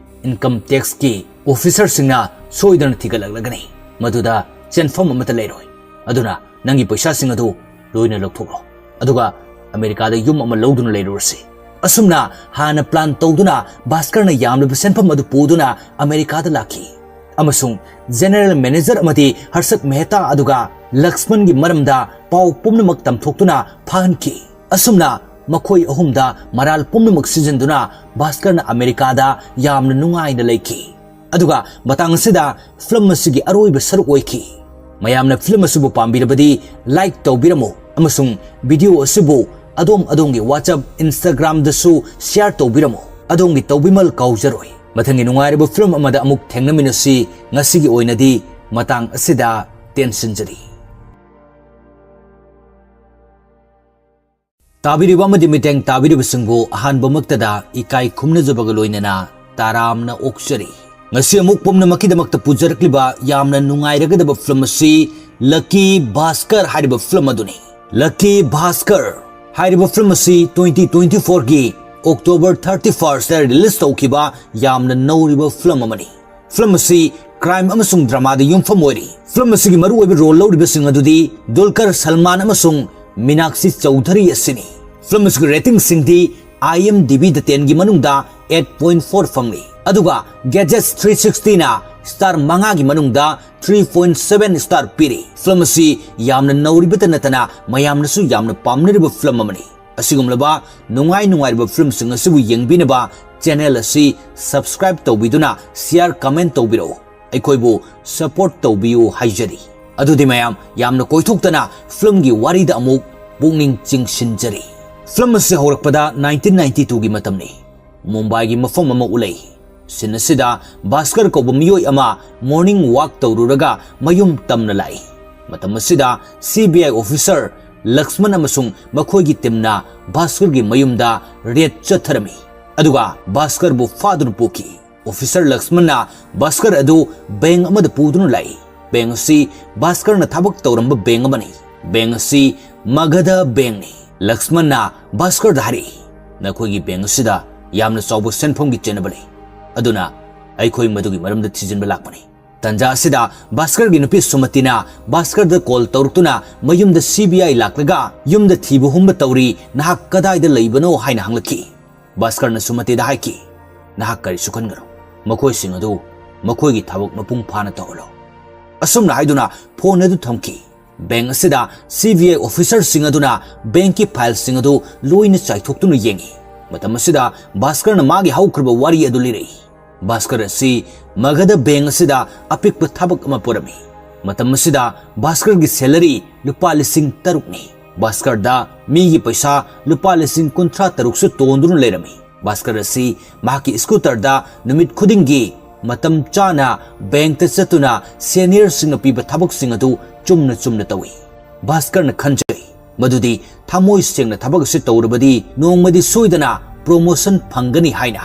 ꯏꯟꯀꯝ ꯇꯦꯛꯁꯀꯤ ꯑꯣꯐꯤꯁꯔꯁꯤꯡꯅ ꯁꯣꯏꯗꯅ ꯊꯤꯒꯠꯂꯛꯂꯒꯅꯤ꯫ ꯃꯗꯨꯗ ꯆꯦꯟꯐꯝ ꯑꯃꯠꯇ ꯂꯩꯔꯣꯏ꯫ ꯑꯗꯨꯅ ꯅꯪꯒꯤ ꯄꯩꯁꯥꯁꯤꯡ ꯑꯗꯨ ꯂꯣꯏꯅ ꯂꯧꯊꯣꯛꯂꯣ, ꯑꯗꯨꯒ ꯑꯃꯦꯔꯤꯀꯥꯗ ꯌꯨꯝ ꯑꯃ ꯂꯧꯗꯨꯅ ꯂꯩꯔꯨꯔꯁꯤ꯫" ꯑꯁꯨꯝꯅ ꯍꯥꯟꯅ ꯄ꯭ꯂꯥꯟ ꯇꯧꯗꯨꯅ ꯚꯥꯁꯀꯔꯅ ꯌꯥꯝꯂꯕ ꯁꯦꯟꯐꯝ ꯑꯗꯨ ꯄꯨꯗꯨꯅ ꯑꯃꯦꯔꯤꯀꯥꯗ ꯂꯥꯛꯈꯤ, ꯑꯃꯁꯨꯡ ꯖꯦꯅꯦꯔꯦꯜ ꯃꯦꯅꯦꯖꯔ ꯑꯃꯗꯤ ꯍꯔꯁꯠ ꯃꯦꯍꯇꯥ ꯑꯗꯨꯒ ꯂꯛꯁꯃꯟꯒꯤ ꯃꯔꯝꯗ ꯄꯥꯎ ꯄꯨꯝꯅꯃꯛ ꯇꯝꯊꯣꯛꯇꯨꯅ ꯐꯥꯍꯟꯈꯤ꯫ ꯑꯁꯨꯝꯅ ꯃꯈꯣꯏ ꯑꯍꯨꯝꯗ ꯃꯔꯥꯜ ꯄꯨꯝꯅꯃꯛ ꯁꯤꯖꯤꯟꯗꯨꯅ ꯚꯥꯁꯀꯔꯅ ꯑꯃꯦꯔꯤꯀꯥꯗ ꯌꯥꯝꯅ ꯅꯨꯡꯉꯥꯏꯅ ꯂꯩꯈꯤ꯫ ꯑꯗꯨꯒ ꯃꯇꯥꯡ ꯑꯁꯤꯗ ꯐꯤꯂꯝ ꯑꯁꯤꯒꯤ ꯑꯔꯣꯏꯕ ꯁꯔꯨꯛ ꯑꯣꯏꯈꯤ꯫ ꯃꯌꯥꯝꯅ ꯐꯤꯂꯝ ꯑꯁꯤꯕꯨ ꯄꯥꯝꯕꯤꯔꯕꯗꯤ ꯂꯥꯏꯛ ꯇꯧꯕꯤꯔꯝꯃꯨ, ꯑꯃꯁꯨꯡ ꯚꯤꯗꯤꯑꯣ ꯑꯁꯤꯕꯨ ꯑꯗꯣꯝ ꯑꯗꯣꯝꯒꯤ WhatsApp, Instagram-ꯗꯁꯨ ꯁꯤꯌꯥꯔ ꯇꯧꯕꯤꯔꯝꯃꯨ꯫ ꯑꯗꯣꯝꯒꯤ ꯇꯧꯕꯤꯃꯜ ꯀꯥꯎꯖꯔꯣꯏ꯫ ꯃꯊꯪꯒꯤ ꯅꯨꯡꯉꯥꯏꯔꯕ ꯐꯤꯂꯝ ꯑꯃꯗ ꯑꯃꯨꯛ ꯊꯦꯡꯅꯃꯤꯟꯅꯁꯤ꯫ ꯉꯁꯤꯒꯤ ꯑꯣꯏꯅꯗꯤ ꯃꯇꯥꯡ ꯑꯁꯤꯗ ꯇꯦꯟꯁꯤꯟꯖꯔꯤ꯫ ꯇꯥꯕꯤꯔꯤꯕ ꯑꯃꯗꯤ ꯃꯤꯠꯌꯦꯡ ꯇꯥꯕꯤꯔꯤꯕꯁꯤꯡꯕꯨ ꯑꯍꯥꯟꯕꯃꯛꯇꯗ ꯏꯀꯥꯏ ꯈꯨꯝꯅꯖꯕꯒ ꯂꯣꯏꯅꯅ ꯇꯔꯥꯝꯅ ꯑꯣꯛꯆꯔꯤ꯫ ꯉꯁꯤ ꯑꯃꯨꯛ ꯄꯨꯝꯅꯃꯛꯀꯤꯗꯃꯛꯇ ꯄꯨꯖꯔꯛꯂꯤꯕ ꯌꯥꯝꯅ ꯅꯨꯡꯉꯥꯏꯔꯒꯗꯕ ꯐꯤꯂꯝ ꯑꯁꯤ ꯂꯛꯀꯤ ꯚꯥꯁꯀꯔ ꯍꯥꯏꯔꯤꯕ ꯐꯤꯂꯝ ꯑꯗꯨꯅꯤ꯫ ꯂꯛꯀꯤ ꯚꯥꯁꯀꯔ ꯍꯥꯏꯔꯤꯕ ꯐꯤꯂꯝ ꯑꯁꯤ twenty twenty-four-ꯒꯤ October thirty-first-ꯇ ꯔꯤꯂꯤꯖ ꯇꯧꯈꯤꯕ ꯌꯥꯝꯅ ꯅꯧꯔꯤꯕ ꯐꯤꯂꯝ ꯑꯃꯅꯤ꯫ ꯐꯤꯂꯝ ꯑꯁꯤ ꯀ꯭ꯔꯥꯏꯝ ꯑꯃꯁꯨꯡ ꯗ꯭ꯔꯃꯥꯗ ꯌꯨꯝꯐꯝ ꯑꯣꯏꯔꯤ꯫ ꯐꯤꯂꯝ ꯑꯁꯤꯒꯤ ꯃꯔꯨꯑꯣꯏꯕ ꯔꯣꯜ ꯂꯧꯔꯤꯕꯁꯤꯡ ꯑꯗꯨꯗꯤ ꯗꯨꯜꯀꯔ ꯁꯜꯃꯥꯟ ꯑꯃꯁꯨꯡ ꯃꯤꯅꯥꯛꯁꯤ ꯆꯧꯙꯔꯤ ꯑꯁꯤꯅꯤ꯫ ꯐꯤꯂꯝ ꯑꯁꯤꯒꯤ ꯔꯦꯇꯤꯡꯁꯤꯡꯗꯤ IMDb-ꯗ ten-ꯒꯤ ꯃꯅꯨꯡꯗ eight point four ꯐꯪꯂꯤ, ꯑꯗꯨꯒ Gadgets three sixty-ꯅ ꯁ꯭ꯇꯥꯔ ꯃꯉꯥꯒꯤ ꯃꯅꯨꯡꯗ three point seven ꯁ꯭ꯇꯥꯔ ꯄꯤꯔꯤ꯫ ꯐꯤꯂꯝ ꯑꯁꯤ ꯌꯥꯝꯅ ꯅꯧꯔꯤꯕꯇ ꯅꯠꯇꯅ ꯃꯌꯥꯝꯅꯁꯨ ꯌꯥꯝꯅ ꯄꯥꯝꯅꯔꯤꯕ ꯐꯤꯂꯝ ꯑꯃꯅꯤ꯫ ꯑꯁꯤꯒꯨꯝꯂꯕ ꯅꯨꯡꯉꯥꯏ ꯅꯨꯡꯉꯥꯏꯔꯕ ꯐꯤꯂꯝꯁꯤꯡ ꯑꯁꯤꯕꯨ ꯌꯦꯡꯕꯤꯅꯕ ꯆꯦꯅꯦꯜ ꯑꯁꯤ ꯁꯕꯁꯀ꯭ꯔꯥꯏꯕ ꯇꯧꯕꯤꯗꯨꯅ ꯁꯤꯌꯥꯔ, ꯀꯃꯦꯟ ꯇꯧꯕꯤꯔꯛꯎ꯫ ꯑꯩꯈꯣꯏꯕꯨ ꯁꯄꯣꯔꯠ ꯇꯧꯕꯤꯌꯨ ꯍꯥꯏꯖꯔꯤ꯫ ꯑꯗꯨꯗꯤ ꯃꯌꯥꯝ ꯌꯥꯝꯅ ꯀꯣꯏꯊꯣꯛꯇꯅ ꯐꯤꯂꯝꯒꯤ ꯋꯥꯔꯤꯗ ꯑꯃꯨꯛ ꯄꯨꯛꯅꯤꯡ ꯆꯤꯡꯁꯤꯟꯖꯔꯤ꯫ ꯐꯤꯂꯝ ꯑꯁꯤ ꯍꯧꯔꯛꯄꯗ nineteen ninety two ꯒꯤ ꯃꯇꯝꯅꯤ꯫ ꯃꯨꯝꯕꯥꯏꯒꯤ ꯃꯐꯝ ꯑꯃ ꯎꯠꯂꯛꯏ꯫ ꯁꯤꯟ ꯑꯁꯤꯗ ꯚꯥꯁꯀꯔ ꯀꯧꯕ ꯃꯤꯑꯣꯏ ꯑꯃ ꯃꯣꯔꯅꯤꯡ ꯋꯥꯛ ꯇꯧꯔꯨꯔꯒ ꯃꯌꯨꯝ ꯇꯝꯅ ꯂꯥꯛꯏ꯫ ꯃꯇꯝ ꯑꯁꯤꯗ ꯁꯤ ꯕꯤ ꯑꯥꯏ ꯑꯣꯐꯤꯁꯔ ꯂꯛꯁꯃꯟ ꯑꯃꯁꯨꯡ ꯃꯈꯣꯏꯒꯤ ꯇꯤꯝꯅ ꯚꯥꯁꯀꯔꯒꯤ ꯃꯌꯨꯝꯗ ꯔꯦꯗ ꯆꯠꯊꯔꯝꯃꯤ꯫ ꯑꯗꯨꯒ ꯚꯥꯁꯀꯔꯕꯨ ꯐꯥꯗꯨꯅ ꯄꯨꯈꯤ꯫ ꯑꯣꯐꯤꯁꯔ ꯂꯛꯁꯃꯟꯅ ꯚꯥꯁꯀꯔ ꯑꯗꯨ ꯕꯦꯡ ꯑꯃꯗ ꯄꯨꯗꯨꯅ ꯂꯥꯛꯏ꯫ ꯕꯦꯡ ꯑꯁꯤ ꯚꯥꯁꯀꯔꯅ ꯊꯕꯛ ꯇꯧꯔꯝꯕ ꯕꯦꯡ ꯑꯃꯅꯤ꯫ ꯕꯦꯡ ꯑꯁꯤ ꯃꯒꯙ ꯕꯦꯡꯅꯤ꯫ ꯂꯛꯁꯃꯟꯅ ꯚꯥꯁꯀꯔꯗ ꯍꯥꯏꯔꯛꯏ, "ꯅꯈꯣꯏꯒꯤ ꯕꯦꯡ ꯑꯁꯤꯗ ꯌꯥꯝꯅ ꯆꯥꯎꯕ ꯁꯦꯟꯐꯝꯒꯤ ꯆꯦꯟꯅꯕ ꯂꯩ, ꯑꯗꯨꯅ ꯑꯩꯈꯣꯏ ꯃꯗꯨꯒꯤ ꯃꯔꯝꯗ ꯊꯤꯖꯤꯟꯕ ꯂꯥꯛꯄꯅꯤ"꯫ ꯇꯟꯖꯥ ꯑꯁꯤꯗ ꯚꯥꯁꯀꯔꯒꯤ ꯅꯨꯄꯤ ꯁꯨꯃꯇꯤꯅ ꯚꯥꯁꯀꯔꯗ ꯀꯣꯜ ꯇꯧꯔꯛꯇꯨꯅ ꯃꯌꯨꯝꯗ ꯁꯤ ꯕꯤ ꯑꯥꯏ ꯂꯥꯛꯂꯒ ꯌꯨꯝꯗ ꯊꯤꯕ ꯍꯨꯝꯕ ꯇꯧꯔꯤ, ꯅꯍꯥꯛ ꯀꯗꯥꯏꯗ ꯂꯩꯕꯅꯣ ꯍꯥꯏꯅ ꯍꯪꯂꯛꯈꯤ꯫ ꯚꯥꯁꯀꯔꯅ ꯁꯨꯃꯇꯤꯗ ꯍꯥꯏꯈꯤ, "ꯅꯍꯥꯛ ꯀꯔꯤꯁꯨ ꯈꯟꯒꯅꯨ, ꯃꯈꯣꯏꯁꯤꯡ ꯑꯗꯨ ꯃꯈꯣꯏꯒꯤ ꯊꯕꯛ ꯃꯄꯨꯡ ꯐꯥꯅ ꯇꯧꯍꯜꯂꯣ"꯫ ꯑꯁꯨꯝꯅ ꯍꯥꯏꯗꯨꯅ ꯐꯣꯟ ꯑꯗꯨ ꯊꯝꯈꯤ꯫ ꯕꯦꯡ ꯑꯁꯤꯗ ꯁꯤ ꯕꯤ ꯑꯥꯏ ꯑꯣꯐꯤꯁꯔꯁꯤꯡ ꯑꯗꯨꯅ ꯕꯦꯡꯀꯤ ꯐꯥꯏꯜꯁꯤꯡ ꯑꯗꯨ ꯂꯣꯏꯅ ꯆꯥꯏꯊꯣꯛꯇꯨꯅ ꯌꯦꯡꯉꯤ꯫ ꯃꯇꯝ ꯑꯁꯤꯗ ꯚꯥꯁꯀꯔꯅ ꯃꯥꯒꯤ ꯍꯧꯈ꯭ꯔꯕ ꯋꯥꯔꯤ ꯑꯗꯨ ꯂꯤꯔꯛꯏ꯫ ꯚꯥꯁꯀꯔ ꯑꯁꯤ ꯃꯒꯙ ꯕꯦꯡ ꯑꯁꯤꯗ ꯑꯄꯤꯛꯄ ꯊꯕꯛ ꯑꯃ ꯄꯨꯔꯝꯃꯤ꯫ ꯃꯇꯝ ꯑꯁꯤꯗ ꯚꯥꯁꯀꯔꯒꯤ ꯁꯦꯂꯔꯤ ꯂꯨꯄꯥ ꯂꯤꯁꯤꯡ ꯇꯔꯨꯛꯅꯤ꯫ ꯚꯥꯁꯀꯔꯗ ꯃꯤꯒꯤ ꯄꯩꯁꯥ ꯂꯨꯄꯥ ꯂꯤꯁꯤꯡ ꯀꯨꯟꯊ꯭ꯔꯥ ꯇꯔꯨꯛꯁꯨ ꯇꯣꯟꯗꯨꯅ ꯂꯩꯔꯝꯃꯤ꯫ ꯚꯥꯁꯀꯔ ꯑꯁꯤ ꯃꯍꯥꯛꯀꯤ ꯁ꯭ꯀꯨꯇꯔꯗ ꯅꯨꯃꯤꯠ ꯈꯨꯗꯤꯡꯒꯤ ꯃꯇꯝ ꯆꯥꯅ ꯕꯦꯡꯛꯇ ꯆꯠꯇꯨꯅ ꯁꯦꯅꯤꯌꯔꯁꯤꯡꯅ ꯄꯤꯕ ꯊꯕꯛꯁꯤꯡ ꯑꯗꯨ ꯆꯨꯝꯅ ꯆꯨꯝꯅ ꯇꯧꯏ꯫ ꯚꯥꯁꯀꯔꯅ ꯈꯟꯖꯩ ꯃꯗꯨꯗꯤ ꯊꯃꯣꯏ ꯁꯦꯡꯅ ꯊꯕꯛ ꯑꯁꯤ ꯇꯧꯔꯕꯗꯤ ꯅꯣꯡꯃꯗꯤ ꯁꯣꯏꯗꯅ ꯄ꯭ꯔꯣꯃꯣꯁꯟ ꯐꯪꯒꯅꯤ ꯍꯥꯏꯅ꯫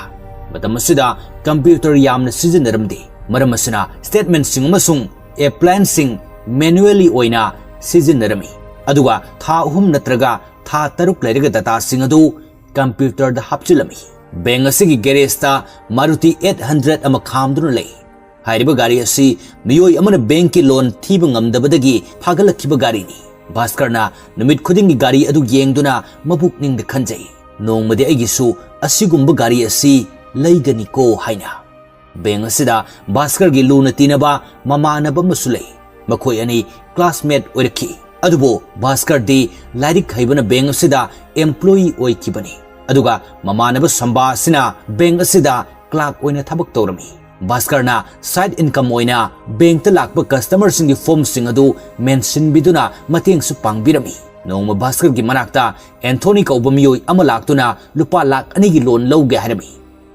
ꯃꯇꯝ ꯑꯁꯤꯗ ꯀꯝꯄ꯭ꯌꯨꯇꯔ ꯌꯥꯝꯅ ꯁꯤꯖꯤꯟꯅꯔꯝꯗꯦ꯫ ꯃꯔꯝ ꯑꯁꯤꯅ ꯁ꯭ꯇꯦꯠꯃꯦꯟꯠꯁꯤꯡ ꯑꯃꯁꯨꯡ ꯑꯦꯄ꯭ꯂꯥꯏꯟꯁꯤꯡ ꯃꯦꯅꯨꯑꯦꯂꯤ ꯑꯣꯏꯅ ꯁꯤꯖꯤꯟꯅꯔꯝꯃꯤ꯫ ꯑꯗꯨꯒ ꯊꯥ ꯑꯍꯨꯝ ꯅꯠꯇ꯭ꯔꯒ ꯊꯥ ꯇꯔꯨꯛ ꯂꯩꯔꯒ ꯗꯇꯥꯁꯤꯡ ꯑꯗꯨ ꯀꯝꯄ꯭ꯌꯨꯇꯔꯗ ꯍꯥꯞꯆꯤꯜꯂꯝꯃꯤ꯫ ꯕꯦꯡꯛ ꯑꯁꯤꯒꯤ ꯒꯦꯔꯦꯖꯇ ꯃꯥꯔꯨꯇꯤ ꯑꯩꯠ ꯍꯟꯗ꯭ꯔꯦꯠ ꯑꯃ ꯈꯥꯝꯗꯨꯅ ꯂꯩ꯫ ꯍꯥꯏꯔꯤꯕ ꯒꯥꯔꯤ ꯑꯁꯤ ꯃꯤꯑꯣꯏ ꯑꯃꯅ ꯕꯦꯡꯛꯀꯤ ꯂꯣꯟ ꯊꯤꯕ ꯉꯝꯗꯕꯗꯒꯤ ꯐꯥꯒꯠꯂꯛꯈꯤꯕ ꯒꯥꯔꯤꯅꯤ꯫ ꯚꯥꯁꯀꯔꯅ ꯅꯨꯃꯤꯠ ꯈꯨꯗꯤꯡꯒꯤ ꯒꯥꯔꯤ ꯑꯗꯨ ꯌꯦꯡꯗꯨꯅ ꯃꯕꯨꯛꯅꯤꯡꯗ ꯈꯟꯖꯩ, "ꯅꯣꯡꯃꯗꯤ ꯑꯩꯒꯤꯁꯨ ꯑꯁꯤꯒꯨꯝꯕ ꯒꯥꯔꯤ ꯑꯁꯤ ꯂꯩꯒꯅꯤꯀꯣ" ꯍꯥꯏꯅ꯫ ꯕꯦꯡꯛ ꯑꯁꯤꯗ ꯚꯥꯁꯀꯔꯒꯤ ꯂꯨꯅ ꯇꯤꯟꯅꯕ ꯃꯃꯥꯟꯅꯕ ꯑꯃꯁꯨ ꯂꯩ꯫ ꯃꯈꯣꯏ ꯑꯅꯤ ꯀ꯭ꯂꯥꯁꯃꯦꯠ ꯑꯣꯏꯔꯛꯈꯤ꯫ ꯑꯗꯨꯕꯨ ꯚꯥꯁꯀꯔꯗꯤ ꯂꯥꯏꯔꯤꯛ ꯍꯩꯕꯅ ꯕꯦꯡꯛ ꯑꯁꯤꯗ ꯑꯦꯝꯄ꯭ꯂꯣꯌꯤ ꯑꯣꯏꯈꯤꯕꯅꯤ꯫ ꯑꯗꯨꯒ ꯃꯃꯥꯟꯅꯕ ꯁꯝꯕꯥ ꯑꯁꯤꯅ ꯕꯦꯡꯛ ꯑꯁꯤꯗ ꯀ꯭ꯂꯥꯔꯛ ꯑꯣꯏꯅ ꯊꯕꯛ ꯇꯧꯔꯝꯃꯤ꯫ ꯚꯥꯁꯀꯔꯅ ꯁꯥꯏꯗ ꯏꯟꯀꯝ ꯑꯣꯏꯅ ꯕꯦꯡꯛꯇ ꯂꯥꯛꯄ ꯀꯁꯇꯃꯔꯁꯤꯡꯒꯤ ꯐꯣꯔꯝꯁꯤꯡ ꯑꯗꯨ ꯃꯦꯟꯁꯤꯟꯕꯤꯗꯨꯅ ꯃꯇꯦꯡꯁꯨ ꯄꯥꯡꯕꯤꯔꯝꯃꯤ꯫ ꯅꯣꯡꯃ ꯚꯥꯁꯀꯔꯒꯤ ꯃꯅꯥꯛꯇ ꯑꯦꯟꯊꯣꯅꯤ ꯀꯧꯕ ꯃꯤꯑꯣꯏ ꯑꯃ ꯂꯥꯛꯇꯨꯅ ꯂꯨꯄꯥ ꯂꯥꯈ ꯑꯅꯤꯒꯤ ꯂꯣꯟ ꯂꯧꯒꯦ ꯍꯥꯏꯔꯝꯃꯤ꯫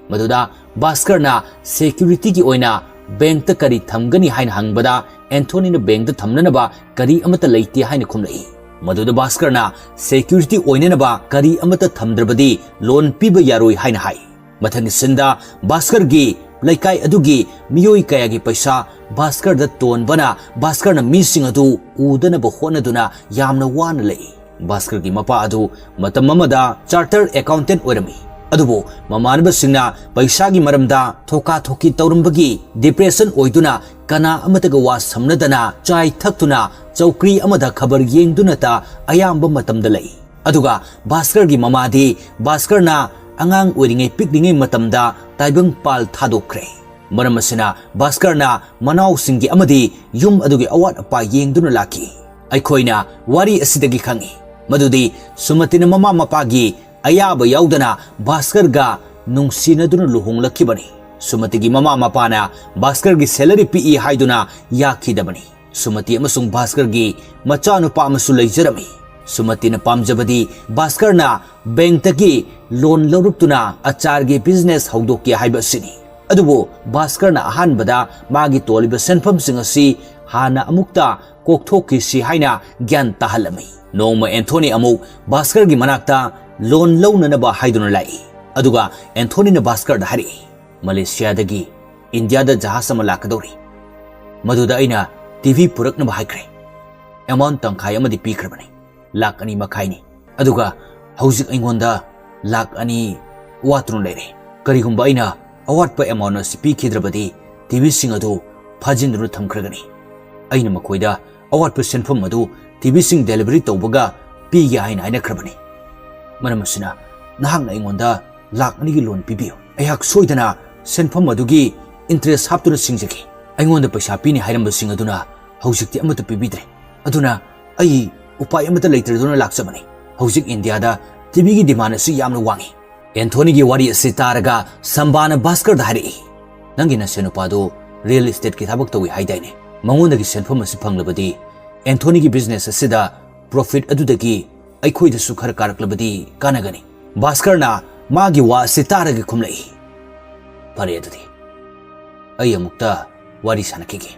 ꯃꯗꯨꯗ ꯚꯥꯁꯀꯔꯅ ꯁꯦꯀ꯭ꯌꯨꯔꯤꯇꯤꯒꯤ ꯑꯣꯏꯅ ꯕꯦꯡꯛꯇ ꯀꯔꯤ ꯊꯝꯒꯅꯤ ꯍꯥꯏꯅ ꯍꯪꯕꯗ, ꯑꯦꯟꯊꯣꯅꯤꯅ ꯕꯦꯡꯛꯇ ꯊꯝꯅꯅꯕ ꯀꯔꯤ ꯑꯃꯠꯇ ꯂꯩꯇꯦ ꯍꯥꯏꯅ ꯈꯨꯝꯂꯛꯏ꯫ ꯃꯗꯨꯗ ꯚꯥꯁꯀꯔꯅ ꯁꯦꯀ꯭ꯌꯨꯔꯤꯇꯤ ꯑꯣꯏꯅꯅꯕ ꯀꯔꯤ ꯑꯃꯠꯇ ꯊꯝꯗ꯭ꯔꯕꯗꯤ ꯂꯣꯟ ꯄꯤꯕ ꯌꯥꯔꯣꯏ ꯍꯥꯏꯅ ꯍꯥꯏ꯫ ꯃꯊꯪꯒꯤ ꯁꯤꯟꯗ ꯚꯥꯁꯀꯔꯒꯤ ꯂꯩꯀꯥꯏ ꯑꯗꯨꯒꯤ ꯃꯤꯑꯣꯏ ꯀꯌꯥꯒꯤ ꯄꯩꯁꯥ ꯚꯥꯁꯀꯔꯗ ꯇꯣꯟꯕꯅ ꯚꯥꯁꯀꯔꯅ ꯃꯤꯁꯤꯡ ꯑꯗꯨ ꯎꯗꯅꯕ ꯍꯣꯠꯅꯗꯨꯅ ꯌꯥꯝꯅ ꯋꯥꯅ ꯂꯩ꯫ ꯚꯥꯁꯀꯔꯒꯤ ꯃꯄꯥ ꯑꯗꯨ ꯃꯇꯝ ꯑꯃꯗ ꯆꯥꯔꯇꯔ ꯑꯦꯀꯥꯎꯟꯇꯦꯟ ꯑꯣꯏꯔꯝꯃꯤ꯫ ꯑꯗꯨꯕꯨ ꯃꯃꯥꯟꯅꯕꯁꯤꯡꯅ ꯄꯩꯁꯥꯒꯤ ꯃꯔꯝꯗ ꯊꯣꯀꯥ ꯊꯣꯛꯀꯤ ꯇꯧꯔꯝꯕꯒꯤ ꯗꯤꯄ꯭ꯔꯦꯁꯟ ꯑꯣꯏꯗꯨꯅ ꯀꯅꯥ ꯑꯃꯠꯇꯒ ꯋꯥ ꯁꯝꯅꯗꯅ ꯆꯥꯏ ꯊꯛꯇꯨꯅ ꯆꯧꯀ꯭ꯔꯤ ꯑꯃꯗ ꯈꯕꯔ ꯌꯦꯡꯗꯨꯅꯇ ꯑꯌꯥꯝꯕ ꯃꯇꯝꯗ ꯂꯩ꯫ ꯑꯗꯨꯒ ꯚꯥꯁꯀꯔꯒꯤ ꯃꯃꯥꯗꯤ ꯚꯥꯁꯀꯔꯅ ꯑꯉꯥꯡ ꯑꯣꯏꯔꯤꯉꯩ ꯄꯤꯛꯂꯤꯉꯩ ꯃꯇꯝꯗ ꯇꯥꯏꯕꯪ ꯄꯥꯜ ꯊꯥꯗꯣꯛꯈ꯭ꯔꯦ꯫ ꯃꯔꯝ ꯑꯁꯤꯅ ꯚꯥꯁꯀꯔꯅ ꯃꯅꯥꯎꯁꯤꯡꯒꯤ ꯑꯃꯗꯤ ꯌꯨꯝ ꯑꯗꯨꯒꯤ ꯑꯋꯥꯠ ꯑꯄꯥ ꯌꯦꯡꯗꯨꯅ ꯂꯥꯛꯈꯤ꯫ ꯑꯩꯈꯣꯏꯅ ꯋꯥꯔꯤ ꯑꯁꯤꯗꯒꯤ ꯈꯪꯏ ꯃꯗꯨꯗꯤ ꯁꯨꯃꯇꯤꯅ ꯃꯃꯥ ꯃꯄꯥꯒꯤ ꯑꯌꯥꯕ ꯌꯥꯎꯗꯅ ꯚꯥꯁꯀꯔꯒ ꯅꯨꯡꯁꯤꯅꯗꯨꯅ ꯂꯨꯍꯣꯡꯂꯛꯈꯤꯕꯅꯤ꯫ ꯁꯨꯃꯇꯤꯒꯤ ꯃꯃꯥ ꯃꯄꯥꯅ ꯚꯥꯁꯀꯔꯒꯤ ꯁꯦꯂꯔꯤ ꯄꯤꯛꯏ ꯍꯥꯏꯗꯨꯅ ꯌꯥꯈꯤꯗꯕꯅꯤ꯫ ꯁꯨꯃꯇꯤ ꯑꯃꯁꯨꯡ ꯚꯥꯁꯀꯔꯒꯤ ꯃꯆꯥꯅꯨꯄꯥ ꯑꯃꯁꯨ ꯂꯩꯖꯔꯝꯃꯤ꯫ ꯁꯨꯃꯇꯤꯅ ꯄꯥꯝꯖꯕꯗꯤ ꯚꯥꯁꯀꯔꯅ ꯕꯦꯡꯛꯇꯒꯤ ꯂꯣꯟ ꯂꯧꯔꯛꯇꯨꯅ ꯑꯆꯥꯔꯒꯤ ꯕꯤꯖꯤꯅꯦꯁ ꯍꯧꯗꯣꯛꯀꯦ ꯍꯥꯏꯕ ꯑꯁꯤꯅꯤ꯫ ꯑꯗꯨꯕꯨ ꯚꯥꯁꯀꯔꯅ ꯑꯍꯥꯟꯕꯗ ꯃꯥꯒꯤ ꯇꯣꯜꯂꯤꯕ ꯁꯦꯟꯐꯝꯁꯤꯡ ꯑꯁꯤ ꯍꯥꯟꯅ ꯑꯃꯨꯛꯇ ꯀꯣꯛꯊꯣꯛꯈꯤꯁꯤ ꯍꯥꯏꯅ ꯒ꯭ꯌꯥꯟ ꯇꯥꯍꯜꯂꯝꯃꯤ꯫ ꯅꯣꯡꯃ ꯑꯦꯟꯊꯣꯅꯤ ꯑꯃꯨꯛ ꯚꯥꯁꯀꯔꯒꯤ ꯃꯅꯥꯛꯇ ꯂꯣꯟ ꯂꯧꯅꯅꯕ ꯍꯥꯏꯗꯨꯅ ꯂꯥꯛꯏ꯫ ꯑꯗꯨꯒ ꯑꯦꯟꯊꯣꯅꯤꯅ ꯚꯥꯁꯀꯔꯗ ꯍꯥꯏꯔꯛꯏ, "ꯃꯂꯦꯁꯤꯌꯥꯗꯒꯤ ꯏꯟꯗꯤꯌꯥꯗ ꯖꯍꯥꯖ ꯑꯃ ꯂꯥꯛꯀꯗꯧꯔꯤ꯫ ꯃꯗꯨꯗ ꯑꯩꯅ ꯇꯤꯚꯤ ꯄꯨꯔꯛꯅꯕ ꯍꯥꯏꯈ꯭ꯔꯦ꯫ ꯑꯦꯃꯥꯎꯟ ꯇꯪꯈꯥꯏ ꯑꯃꯗꯤ ꯄꯤꯈ꯭ꯔꯕꯅꯤ, ꯂꯥꯈ ꯑꯅꯤ ꯃꯈꯥꯏꯅꯤ꯫ ꯑꯗꯨꯒ ꯍꯧꯖꯤꯛ ꯑꯩꯉꯣꯟꯗ ꯂꯥꯈ ꯑꯅꯤ ꯋꯥꯠꯇꯨꯅ ꯂꯩꯔꯦ꯫ ꯀꯔꯤꯒꯨꯝꯕ ꯑꯩꯅ ꯑꯋꯥꯠꯄ ꯑꯦꯃꯥꯎꯟ ꯑꯁꯤ ꯄꯤꯈꯤꯗ꯭ꯔꯕꯗꯤ ꯇꯤꯚꯤꯁꯤꯡ ꯑꯗꯨ ꯐꯥꯖꯤꯟꯗꯨꯅ ꯊꯝꯈ꯭ꯔꯒꯅꯤ꯫ ꯑꯩꯅ ꯃꯈꯣꯏꯗ ꯑꯋꯥꯠꯄ ꯁꯦꯟꯐꯝ ꯑꯗꯨ ꯇꯤꯚꯤꯁꯤꯡ ꯗꯦꯂꯤꯚꯔꯤ ꯇꯧꯕꯒ ꯄꯤꯒꯦ ꯍꯥꯏꯅ ꯍꯥꯏꯅꯈ꯭ꯔꯕꯅꯤ꯫ ꯃꯔꯝ ꯑꯁꯤꯅ ꯅꯍꯥꯛꯅ ꯑꯩꯉꯣꯟꯗ ꯂꯥꯈ ꯑꯅꯤꯒꯤ ꯂꯣꯟ ꯄꯤꯕꯤꯌꯨ꯫ ꯑꯩꯍꯥꯛ ꯁꯣꯏꯗꯅ ꯁꯦꯟꯐꯝ ꯑꯗꯨꯒꯤ interest ꯍꯥꯞꯇꯨꯅ ꯁꯤꯡꯖꯈꯤ꯫ ꯑꯩꯉꯣꯟꯗ ꯄꯩꯁꯥ ꯄꯤꯅꯤ ꯍꯥꯏꯔꯝꯕꯁꯤꯡ ꯑꯗꯨꯅ ꯍꯧꯖꯤꯛꯇꯤ ꯑꯃꯠꯇ ꯄꯤꯕꯤꯗ꯭ꯔꯦ꯫ ꯑꯗꯨꯅ ꯑꯩ ꯎꯄꯥꯏ ꯑꯃꯠꯇ ꯂꯩꯇ꯭ꯔꯗꯨꯅ ꯂꯥꯛꯆꯕꯅꯤ꯫ ꯍꯧꯖꯤꯛ ꯏꯟꯗꯤꯌꯥꯗ ꯇꯤꯚꯤꯒꯤ demand ꯑꯁꯤ ꯌꯥꯝꯅ ꯋꯥꯡꯏ꯫ ꯑꯦꯟꯊꯣꯅꯤꯒꯤ ꯋꯥꯔꯤ ꯑꯁꯤ ꯇꯥꯔꯒ ꯁꯝꯕꯥꯅ ꯚꯥꯁꯀꯔꯗ ꯍꯥꯏꯔꯛꯏ, "ꯅꯪꯒꯤ ꯅꯁꯦꯟ ꯅꯨꯄꯥꯗꯨ real estateꯀꯤ ꯊꯕꯛ ꯇꯧꯏ ꯍꯥꯏꯗꯥꯏꯅꯦ? ꯃꯉꯣꯟꯗꯒꯤ ꯁꯦꯟꯐꯝ ꯑꯁꯤ ꯐꯪꯂꯕꯗꯤ ꯑꯦꯟꯊꯣꯅꯤꯒꯤ business ꯑꯁꯤꯗ profit ꯑꯗꯨꯗꯒꯤ ꯑꯩꯈꯣꯏꯗꯁꯨ ꯈꯔ ꯀꯥꯔꯛꯂꯕꯗꯤ ꯀꯥꯟꯅꯒꯅꯤ꯫" ꯚꯥꯁꯀꯔꯅ ꯃꯥꯒꯤ ꯋꯥ ꯑꯁꯤ ꯇꯥꯔꯒ ꯈꯨꯝꯂꯛꯏ, "ꯐꯔꯦ, ꯑꯗꯨꯗꯤ ꯑꯩ ꯑꯃꯨꯛꯇ ꯋꯥꯔꯤ ꯁꯥꯟꯅꯈꯤꯒꯦ꯫"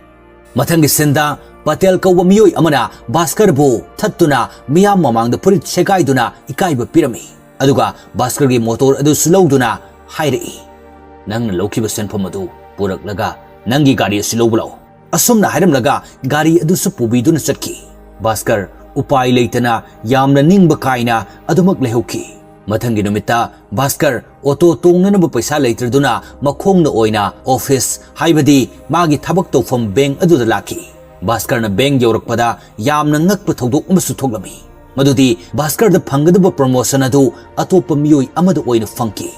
ꯃꯊꯪꯒꯤ ꯁꯤꯟꯗ ꯄꯇꯦꯜ ꯀꯧꯕ ꯃꯤꯑꯣꯏ ꯑꯃꯅ ꯚꯥꯁꯀꯔꯕꯨ ꯊꯠꯇꯨꯅ ꯃꯤꯌꯥꯝ ꯃꯃꯥꯡꯗ ꯐꯨꯔꯤꯠ ꯁꯦꯒꯥꯏꯗꯨꯅ ꯏꯀꯥꯏꯕ ꯄꯤꯔꯝꯃꯤ꯫ ꯑꯗꯨꯒ ꯚꯥꯁꯀꯔꯒꯤ ꯃꯣꯇꯣꯔ ꯑꯗꯨꯁꯨ ꯂꯧꯗꯨꯅ ꯍꯥꯏꯔꯛꯏ, "ꯅꯪꯅ ꯂꯧꯈꯤꯕ ꯁꯦꯟꯐꯝ ꯑꯗꯨ ꯄꯨꯔꯛꯂꯒ ꯅꯪꯒꯤ ꯒꯥꯔꯤ ꯑꯁꯤ ꯂꯧꯕ ꯂꯥꯛꯎ꯫" ꯑꯁꯨꯝꯅ ꯍꯥꯏꯔꯝꯂꯒ ꯒꯥꯔꯤ ꯑꯗꯨꯁꯨ ꯄꯨꯕꯤꯗꯨꯅ ꯆꯠꯈꯤ꯫ ꯚꯥꯁꯀꯔ ꯎꯄꯥꯏ ꯂꯩꯇꯅ ꯌꯥꯝꯅ ꯅꯤꯡꯕ ꯀꯥꯏꯅ ꯑꯗꯨꯃꯛ ꯂꯩꯍꯧꯈꯤ꯫ ꯃꯊꯪꯒꯤ ꯅꯨꯃꯤꯠꯇ ꯚꯥꯁꯀꯔ ꯑꯣꯇꯣ ꯇꯣꯡꯅꯅꯕ ꯄꯩꯁꯥ ꯂꯩꯇ꯭ꯔꯗꯨꯅ ꯃꯈꯣꯡꯅ ꯑꯣꯏꯅ office, ꯍꯥꯏꯕꯗꯤ ꯃꯥꯒꯤ ꯊꯕꯛ ꯇꯧꯐꯝ bank ꯑꯗꯨꯗ ꯂꯥꯛꯈꯤ꯫ ꯚꯥꯁꯀꯔꯅ bank ꯌꯧꯔꯛꯄꯗ ꯌꯥꯝꯅ ꯉꯛꯄ ꯊꯧꯗꯣꯛ ꯑꯃꯁꯨ ꯊꯣꯛꯂꯝꯃꯤ꯫ ꯃꯗꯨꯗꯤ ꯚꯥꯁꯀꯔꯗ ꯐꯪꯒꯗꯕ promotion ꯑꯗꯨ ꯑꯇꯣꯞꯄ ꯃꯤꯑꯣꯏ ꯑꯃꯗ ꯑꯣꯏꯅ ꯐꯪꯈꯤ꯫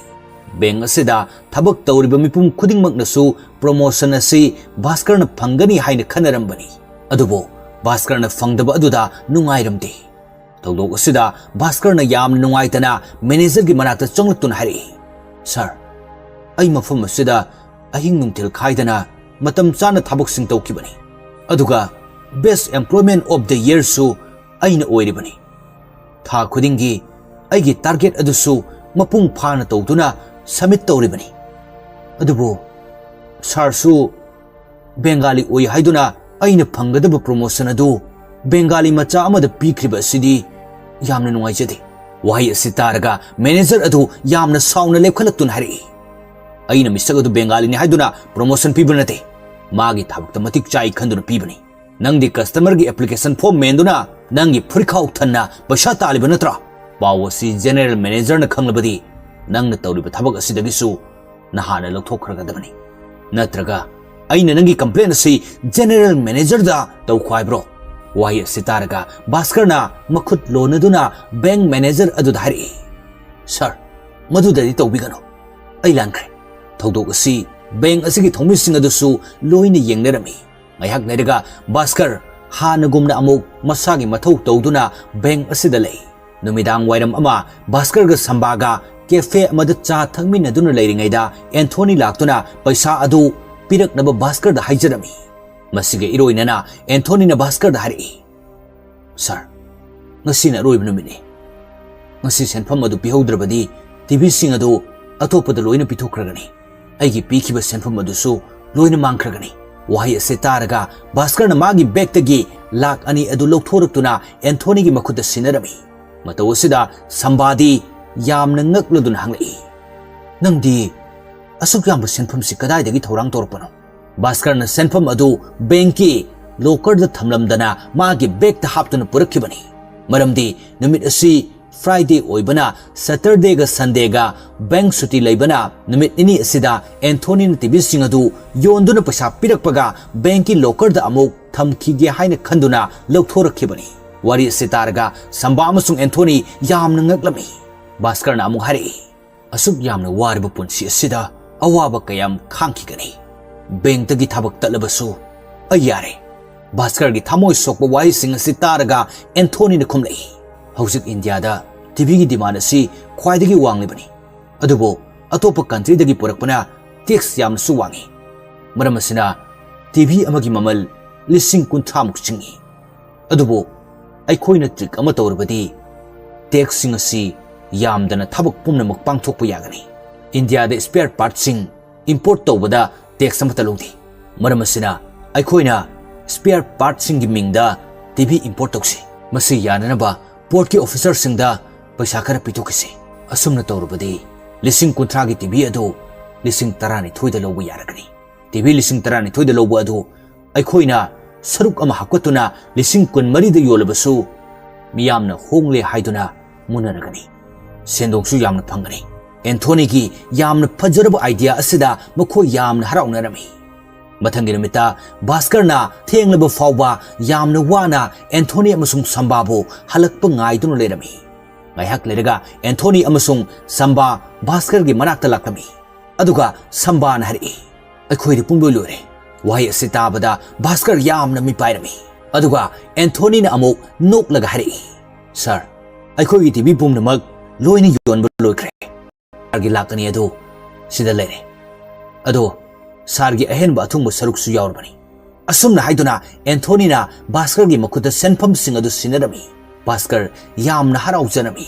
Bank ꯑꯁꯤꯗ ꯊꯕꯛ ꯇꯧꯔꯤꯕ ꯃꯤꯄꯨꯝ ꯈꯨꯗꯤꯡꯃꯛꯅꯁꯨ promotion ꯑꯁꯤ ꯚꯥꯁꯀꯔꯅ ꯐꯪꯒꯅꯤ ꯍꯥꯏꯅ ꯈꯟꯅꯔꯝꯕꯅꯤ꯫ ꯑꯗꯨꯕꯨ ꯚꯥꯁꯀꯔꯅ ꯐꯪꯗꯕ ꯑꯗꯨꯗ ꯅꯨꯡꯉꯥꯏꯔꯝꯗꯦ꯫ ꯊꯧꯗꯣꯛ ꯑꯁꯤꯗ ꯚꯥꯁꯀꯔꯅ ꯌꯥꯝꯅ ꯅꯨꯡꯉꯥꯏꯇꯅ managerꯒꯤ ꯃꯅꯥꯛꯇ ꯆꯪꯂꯛꯇꯨꯅ ꯍꯥꯏꯔꯛꯏ, "Sir, ꯑꯩ ꯃꯐꯝ ꯑꯁꯤꯗ ꯑꯍꯤꯡ ꯅꯨꯡꯊꯤꯜ ꯈꯥꯏꯗꯅ ꯃꯇꯝ ꯆꯥꯅ ꯊꯕꯛꯁꯤꯡ ꯇꯧꯈꯤꯕꯅꯤ꯫ ꯑꯗꯨꯒ best employment of the yearꯁꯨ ꯑꯩꯅ ꯑꯣꯏꯔꯤꯕꯅꯤ꯫ ꯊꯥ ꯈꯨꯗꯤꯡꯒꯤ ꯑꯩꯒꯤ target ꯑꯗꯨꯁꯨ ꯃꯄꯨꯡ ꯐꯥꯅ ꯇꯧꯗꯨꯅ submit ꯇꯧꯔꯤꯕꯅꯤ꯫ ꯑꯗꯨꯕꯨ sirꯁꯨ ꯕꯦꯡꯒꯥꯂꯤ ꯑꯣꯏ ꯍꯥꯏꯗꯨꯅ ꯑꯩꯅ ꯐꯪꯒꯗꯕ promotion ꯑꯗꯨ ꯕꯦꯡꯒꯥꯂꯤ ꯃꯆꯥ ꯑꯃꯗ ꯄꯤꯈ꯭ꯔꯤꯕ ꯑꯁꯤꯗꯤ ꯌꯥꯝꯅ ꯅꯨꯡꯉꯥꯏꯖꯗꯦ꯫" ꯋꯥꯍꯩ ꯑꯁꯤ ꯇꯥꯔꯒ manager ꯑꯗꯨ ꯌꯥꯝꯅ ꯁꯥꯎꯅ ꯂꯦꯞꯈꯠꯂꯛꯇꯨꯅ ꯍꯥꯏꯔꯛꯏ, "ꯑꯩꯅ ꯃꯤꯁꯛ ꯑꯗꯨ ꯕꯦꯡꯒꯥꯂꯤꯅꯤ ꯍꯥꯏꯗꯨꯅ promotion ꯄꯤꯕ ꯅꯠꯇꯦ꯫ ꯃꯥꯒꯤ ꯊꯕꯛꯇ ꯃꯇꯤꯛ ꯆꯥꯏ ꯈꯟꯗꯨꯅ ꯄꯤꯕꯅꯤ꯫ ꯅꯪꯗꯤ customerꯒꯤ application form ꯃꯦꯟꯗꯨꯅ ꯅꯪꯒꯤ ꯐꯨꯔꯤꯠꯈꯥꯎ ꯊꯟꯅ ꯄꯩꯁꯥ ꯇꯥꯜꯂꯤꯕ ꯅꯠꯇ꯭ꯔꯥ? ꯄꯥꯎ ꯑꯁꯤ general managerꯅ ꯈꯪꯂꯕꯗꯤ ꯅꯪꯅ ꯇꯧꯔꯤꯕ ꯊꯕꯛ ꯑꯁꯤꯗꯒꯤꯁꯨ ꯅꯍꯥꯟꯅ ꯂꯧꯊꯣꯛꯈ꯭ꯔꯒꯗꯕꯅꯤ꯫ ꯅꯠꯇ꯭ꯔꯒ ꯑꯩꯅ ꯅꯪꯒꯤ complaint ꯑꯁꯤ general managerꯗ ꯇꯧꯈꯣ ꯍꯥꯏꯕ꯭ꯔꯣ?" ꯋꯥꯍꯩ ꯑꯁꯤ ꯇꯥꯔꯒ ꯚꯥꯁꯀꯔꯅ ꯃꯈꯨꯠ ꯂꯣꯟꯅꯗꯨꯅ bank manager ꯑꯗꯨꯗ ꯍꯥꯏꯔꯛꯏ, "Sir, ꯃꯗꯨꯗꯗꯤ ꯇꯧꯕꯤꯒꯅꯨ꯫ ꯑꯩ ꯂꯥꯟꯈ꯭ꯔꯦ꯫ ꯊꯧꯗꯣꯛ ꯑꯁꯤ ꯕꯦꯡꯛ ꯑꯁꯤꯒꯤ ꯊꯧꯃꯤꯁꯤꯡ ꯑꯗꯨꯁꯨ ꯂꯣꯏꯅ ꯌꯦꯡꯅꯔꯝꯃꯤ꯫ ꯉꯥꯏꯍꯥꯛ ꯂꯩꯔꯒ ꯚꯥꯁꯀꯔ ꯍꯥꯟꯅꯒꯨꯝꯅ ꯑꯃꯨꯛ ꯃꯁꯥꯒꯤ ꯃꯊꯧ ꯇꯧꯗꯨꯅ ꯕꯦꯡꯛ ꯑꯁꯤꯗ ꯂꯩ꯫ ꯅꯨꯃꯤꯗꯥꯡ ꯋꯥꯏꯔꯝ ꯑꯃ ꯚꯥꯁꯀꯔꯒ ꯁꯝꯕꯥꯒ ꯀꯦꯐꯦ ꯑꯃꯗ ꯆꯥ ꯊꯛꯃꯤꯟꯅꯗꯨꯅ ꯂꯩꯔꯤꯉꯩꯗ ꯑꯦꯟꯊꯣꯅꯤ ꯂꯥꯛꯇꯨꯅ ꯄꯩꯁꯥ ꯑꯗꯨ ꯄꯤꯔꯛꯅꯕ ꯚꯥꯁꯀꯔꯗ ꯍꯥꯏꯖꯔꯝꯃꯤ꯫ ꯃꯁꯤꯒ ꯏꯔꯣꯏꯅꯅ ꯑꯦꯟꯊꯣꯅꯤꯅ ꯚꯥꯁꯀꯔꯗ ꯍꯥꯏꯔꯛꯏ, "ꯁꯥꯔ, ꯉꯁꯤꯅ ꯑꯔꯣꯏꯕ ꯅꯨꯃꯤꯠꯅꯤ꯫ ꯉꯁꯤ ꯁꯦꯟꯐꯝ ꯑꯗꯨ ꯄꯤꯍꯧꯗ꯭ꯔꯕꯗꯤ ꯇꯤꯚꯤꯁꯤꯡ ꯑꯗꯨ ꯑꯇꯣꯞꯄꯗ ꯂꯣꯏꯅ ꯄꯤꯊꯣꯛꯈ꯭ꯔꯒꯅꯤ꯫ ꯑꯩꯒꯤ ꯄꯤꯈꯤꯕ ꯁꯦꯟꯐꯝ ꯑꯗꯨꯁꯨ ꯂꯣꯏꯅ ꯃꯥꯡꯈ꯭ꯔꯒꯅꯤ꯫" ꯋꯥꯍꯩ ꯑꯁꯤ ꯇꯥꯔꯒ ꯚꯥꯁꯀꯔꯅ ꯃꯥꯒꯤ ꯕꯦꯒꯇꯒꯤ ꯂꯥꯛ ꯑꯅꯤ ꯑꯗꯨ ꯂꯧꯊꯣꯔꯛꯇꯨꯅ ꯑꯦꯟꯊꯣꯅꯤꯒꯤ ꯃꯈꯨꯠꯇ ꯁꯤꯟꯅꯔꯝꯃꯤ꯫ ꯃꯇꯧ ꯑꯁꯤꯗ ꯁꯝꯕꯥꯗꯤ ꯌꯥꯝꯅ ꯉꯛꯂꯗꯨꯅ ꯍꯪꯂꯛꯏ, "ꯅꯪꯗꯤ ꯑꯁꯨꯛ ꯌꯥꯝꯕ ꯁꯦꯟꯐꯝꯁꯤ ꯀꯗꯥꯏꯗꯒꯤ ꯊꯧꯔꯥꯡ ꯇꯧꯔꯛꯄꯅꯣ?" ꯚꯥꯁꯀꯔꯅ ꯁꯦꯟꯐꯝ ꯑꯗꯨ ꯕꯦꯡꯛꯀꯤ ꯂꯣꯀꯔꯗ ꯊꯝꯂꯝꯗꯅ ꯃꯥꯒꯤ ꯕꯦꯒꯇ ꯍꯥꯞꯇꯨꯅ ꯄꯨꯔꯛꯈꯤꯕꯅꯤ꯫ ꯃꯔꯝꯗꯤ ꯅꯨꯃꯤꯠ ꯑꯁꯤ ꯐ꯭ꯔꯥꯏꯗꯦ ꯑꯣꯏꯕꯅ, ꯁꯇꯔꯗꯦꯒ ꯁꯟꯗꯦꯒ ꯕꯦꯡꯛ ꯁꯨꯇꯤ ꯂꯩꯕꯅ, ꯅꯨꯃꯤꯠ ꯅꯤꯅꯤ ꯑꯁꯤꯗ ꯑꯦꯟꯊꯣꯅꯤꯅ ꯇꯤꯚꯤꯁꯤꯡ ꯑꯗꯨ ꯌꯣꯟꯗꯨꯅ ꯄꯩꯁꯥ ꯄꯤꯔꯛꯄꯒ ꯕꯦꯡꯛꯀꯤ ꯂꯣꯀꯔꯗ ꯑꯃꯨꯛ ꯊꯝꯈꯤꯒꯦ ꯍꯥꯏꯅ ꯈꯟꯗꯨꯅ ꯂꯧꯊꯣꯔꯛꯈꯤꯕꯅꯤ꯫ ꯋꯥꯔꯤ ꯑꯁꯤ ꯇꯥꯔꯒ ꯁꯝꯕꯥ ꯑꯃꯁꯨꯡ ꯑꯦꯟꯊꯣꯅꯤ ꯌꯥꯝꯅ ꯉꯛꯂꯝꯃꯤ꯫ ꯚꯥꯁꯀꯔꯅ ꯑꯃꯨꯛ ꯍꯥꯏꯔꯛꯏ, "ꯑꯁꯨꯛ ꯌꯥꯝꯅ ꯋꯥꯔꯕ ꯄꯨꯟꯁꯤ ꯑꯁꯤꯗ ꯑꯋꯥꯕ ꯀꯌꯥꯝ ꯈꯥꯡꯈꯤꯒꯅꯤ? ꯕꯦꯡꯛꯇꯒꯤ ꯊꯕꯛ ꯇꯠꯂꯕꯁꯨ ꯑꯩ ꯌꯥꯔꯦ꯫" ꯚꯥꯁꯀꯔꯒꯤ ꯊꯃꯣꯏ ꯁꯣꯛꯄ ꯋꯥꯍꯩꯁꯤꯡ ꯑꯁꯤ ꯇꯥꯔꯒ ꯑꯦꯟꯊꯣꯅꯤꯅ ꯈꯨꯝꯂꯛꯏ, "ꯍꯧꯖꯤꯛ ꯏꯟꯗꯤꯌꯥꯗ ꯇꯤꯚꯤꯒꯤ ꯗꯤꯃꯥꯟ ꯑꯁꯤ ꯈ꯭ꯋꯥꯏꯗꯒꯤ ꯋꯥꯡꯂꯤꯕꯅꯤ, ꯑꯗꯨꯕꯨ ꯑꯇꯣꯞꯄ ꯀꯟꯇ꯭ꯔꯤꯗꯒꯤ ꯄꯨꯔꯛꯄꯅ ꯇꯦꯛꯁ ꯌꯥꯝꯅꯁꯨ ꯋꯥꯡꯏ꯫ ꯃꯔꯝ ꯑꯁꯤꯅ ꯇꯤꯚꯤ ꯑꯃꯒꯤ ꯃꯃꯜ ꯂꯤꯁꯤꯡ ꯀꯨꯟꯊ꯭ꯔꯥꯃꯨꯛ ꯆꯤꯡꯏ꯫ ꯑꯗꯨꯕꯨ ꯑꯩꯈꯣꯏꯅ ꯇ꯭ꯔꯤꯛ ꯑꯃ ꯇꯧꯔꯕꯗꯤ ꯇꯦꯛꯁꯁꯤꯡ ꯑꯁꯤ ꯌꯥꯝꯗꯅ ꯊꯕꯛ ꯄꯨꯝꯅꯃꯛ ꯄꯥꯡꯊꯣꯛꯄ ꯌꯥꯒꯅꯤ꯫ ꯏꯟꯗꯤꯌꯥꯗ ꯁ꯭ꯄꯦꯌꯔ ꯄꯥꯔꯠꯁꯤꯡ ꯏꯝꯄꯣꯔꯠ ꯇꯧꯕꯗ ꯇꯦꯛꯁ ꯑꯃꯠꯇ ꯂꯧꯗꯦ꯫ ꯃꯔꯝ ꯑꯁꯤꯅ ꯑꯩꯈꯣꯏꯅ ꯁ꯭ꯄꯦꯌꯔ ꯄꯥꯔꯠꯁꯤꯡꯒꯤ ꯃꯤꯡꯗ ꯇꯤꯚꯤ ꯏꯝꯄꯣꯔꯠ ꯇꯧꯁꯤ꯫ ꯃꯁꯤ ꯌꯥꯅꯅꯕ ꯄꯣꯔꯠꯀꯤ ꯑꯣꯐꯤꯁꯔꯁꯤꯡꯗ ꯄꯩꯁꯥ ꯈꯔ ꯄꯤꯊꯣꯛꯈꯤꯁꯤ꯫ ꯑꯁꯨꯝꯅ ꯇꯧꯔꯕꯗꯤ ꯂꯤꯁꯤꯡ ꯀꯨꯟꯊ꯭ꯔꯥꯒꯤ ꯇꯤꯚꯤ ꯑꯗꯨ ꯂꯤꯁꯤꯡ ꯇꯔꯥꯅꯤꯊꯣꯏꯗ ꯂꯧꯕ ꯌꯥꯔꯒꯅꯤ꯫ ꯇꯤꯚꯤ ꯂꯤꯁꯤꯡ ꯇꯔꯥꯅꯤꯊꯣꯏꯗ ꯂꯧꯕ ꯑꯗꯨ ꯑꯩꯈꯣꯏꯅ ꯁꯔꯨꯛ ꯑꯃ ꯍꯥꯞꯀꯠꯇꯨꯅ ꯂꯤꯁꯤꯡ ꯀꯨꯟꯃꯔꯤꯗ ꯌꯣꯜꯂꯕꯁꯨ ꯃꯤꯌꯥꯝꯅ ꯍꯣꯡꯂꯦ ꯍꯥꯏꯗꯨꯅ ꯃꯨꯟꯅꯔꯒꯅꯤ꯫ ꯁꯦꯟꯗꯣꯡꯁꯨ ꯌꯥꯝꯅ ꯐꯪꯒꯅꯤ꯫" ꯑꯦꯟꯊꯣꯅꯤꯒꯤ ꯌꯥꯝꯅ ꯐꯖꯔꯕ ꯑꯥꯏꯗꯤꯌꯥ ꯑꯁꯤꯗ ꯃꯈꯣꯏ ꯌꯥꯝꯅ ꯍꯔꯥꯎꯅꯔꯝꯃꯤ꯫ ꯃꯊꯪꯒꯤ ꯅꯨꯃꯤꯠꯇ ꯚꯥꯁꯀꯔꯅ ꯊꯦꯡꯂꯕ ꯐꯥꯎꯕ ꯌꯥꯝꯅ ꯋꯥꯅ ꯑꯦꯟꯊꯣꯅꯤ ꯑꯃꯁꯨꯡ ꯁꯝꯕꯥꯕꯨ ꯍꯜꯂꯛꯄ ꯉꯥꯏꯗꯨꯅ ꯂꯩꯔꯝꯃꯤ꯫ ꯉꯥꯏꯍꯥꯛ ꯂꯩꯔꯒ ꯑꯦꯟꯊꯣꯅꯤ ꯑꯃꯁꯨꯡ ꯁꯝꯕꯥ ꯚꯥꯁꯀꯔꯒꯤ ꯃꯅꯥꯛꯇ ꯂꯥꯛꯂꯝꯃꯤ꯫ ꯑꯗꯨꯒ ꯁꯝꯕꯥꯅ ꯍꯥꯏꯔꯛꯏ, "ꯑꯩꯈꯣꯏꯗꯤ ꯄꯨꯡꯂꯣꯏ ꯂꯣꯏꯔꯦ꯫" ꯋꯥꯍꯩ ꯑꯁꯤ ꯇꯥꯕꯗ ꯚꯥꯁꯀꯔ ꯌꯥꯝꯅ ꯃꯤꯄꯥꯏꯔꯝꯃꯤ꯫ ꯑꯗꯨꯒ ꯑꯦꯟꯊꯣꯅꯤꯅ ꯑꯃꯨꯛ ꯅꯣꯛꯂꯒ ꯍꯥꯏꯔꯛꯏ, "ꯁꯥꯔ, ꯑꯩꯈꯣꯏꯒꯤ ꯇꯤꯚꯤ ꯄꯨꯝꯅꯃꯛ ꯂꯣꯏꯅ ꯌꯣꯟꯕ ꯂꯣꯏꯈ꯭ꯔꯦ꯫ ꯁꯥꯔꯒꯤ ꯂꯥꯛ ꯑꯅꯤ ꯑꯗꯨ ꯁꯤꯗ ꯂꯩꯔꯦ꯫ ꯑꯗꯣ ꯁꯥꯔꯒꯤ ꯑꯍꯦꯟꯕ ꯑꯊꯨꯡꯕ ꯁꯔꯨꯛꯁꯨ ꯌꯥꯎꯔꯕꯅꯤ꯫" ꯑꯁꯨꯝꯅ ꯍꯥꯏꯗꯨꯅ ꯑꯦꯟꯊꯣꯅꯤꯅ ꯚꯥꯁꯀꯔꯒꯤ ꯃꯈꯨꯠꯇ ꯁꯦꯟꯐꯝꯁꯤꯡ ꯑꯗꯨ ꯁꯤꯟꯅꯔꯝꯃꯤ꯫ ꯚꯥꯁꯀꯔ ꯌꯥꯝꯅ ꯍꯔꯥꯎꯖꯔꯝꯃꯤ,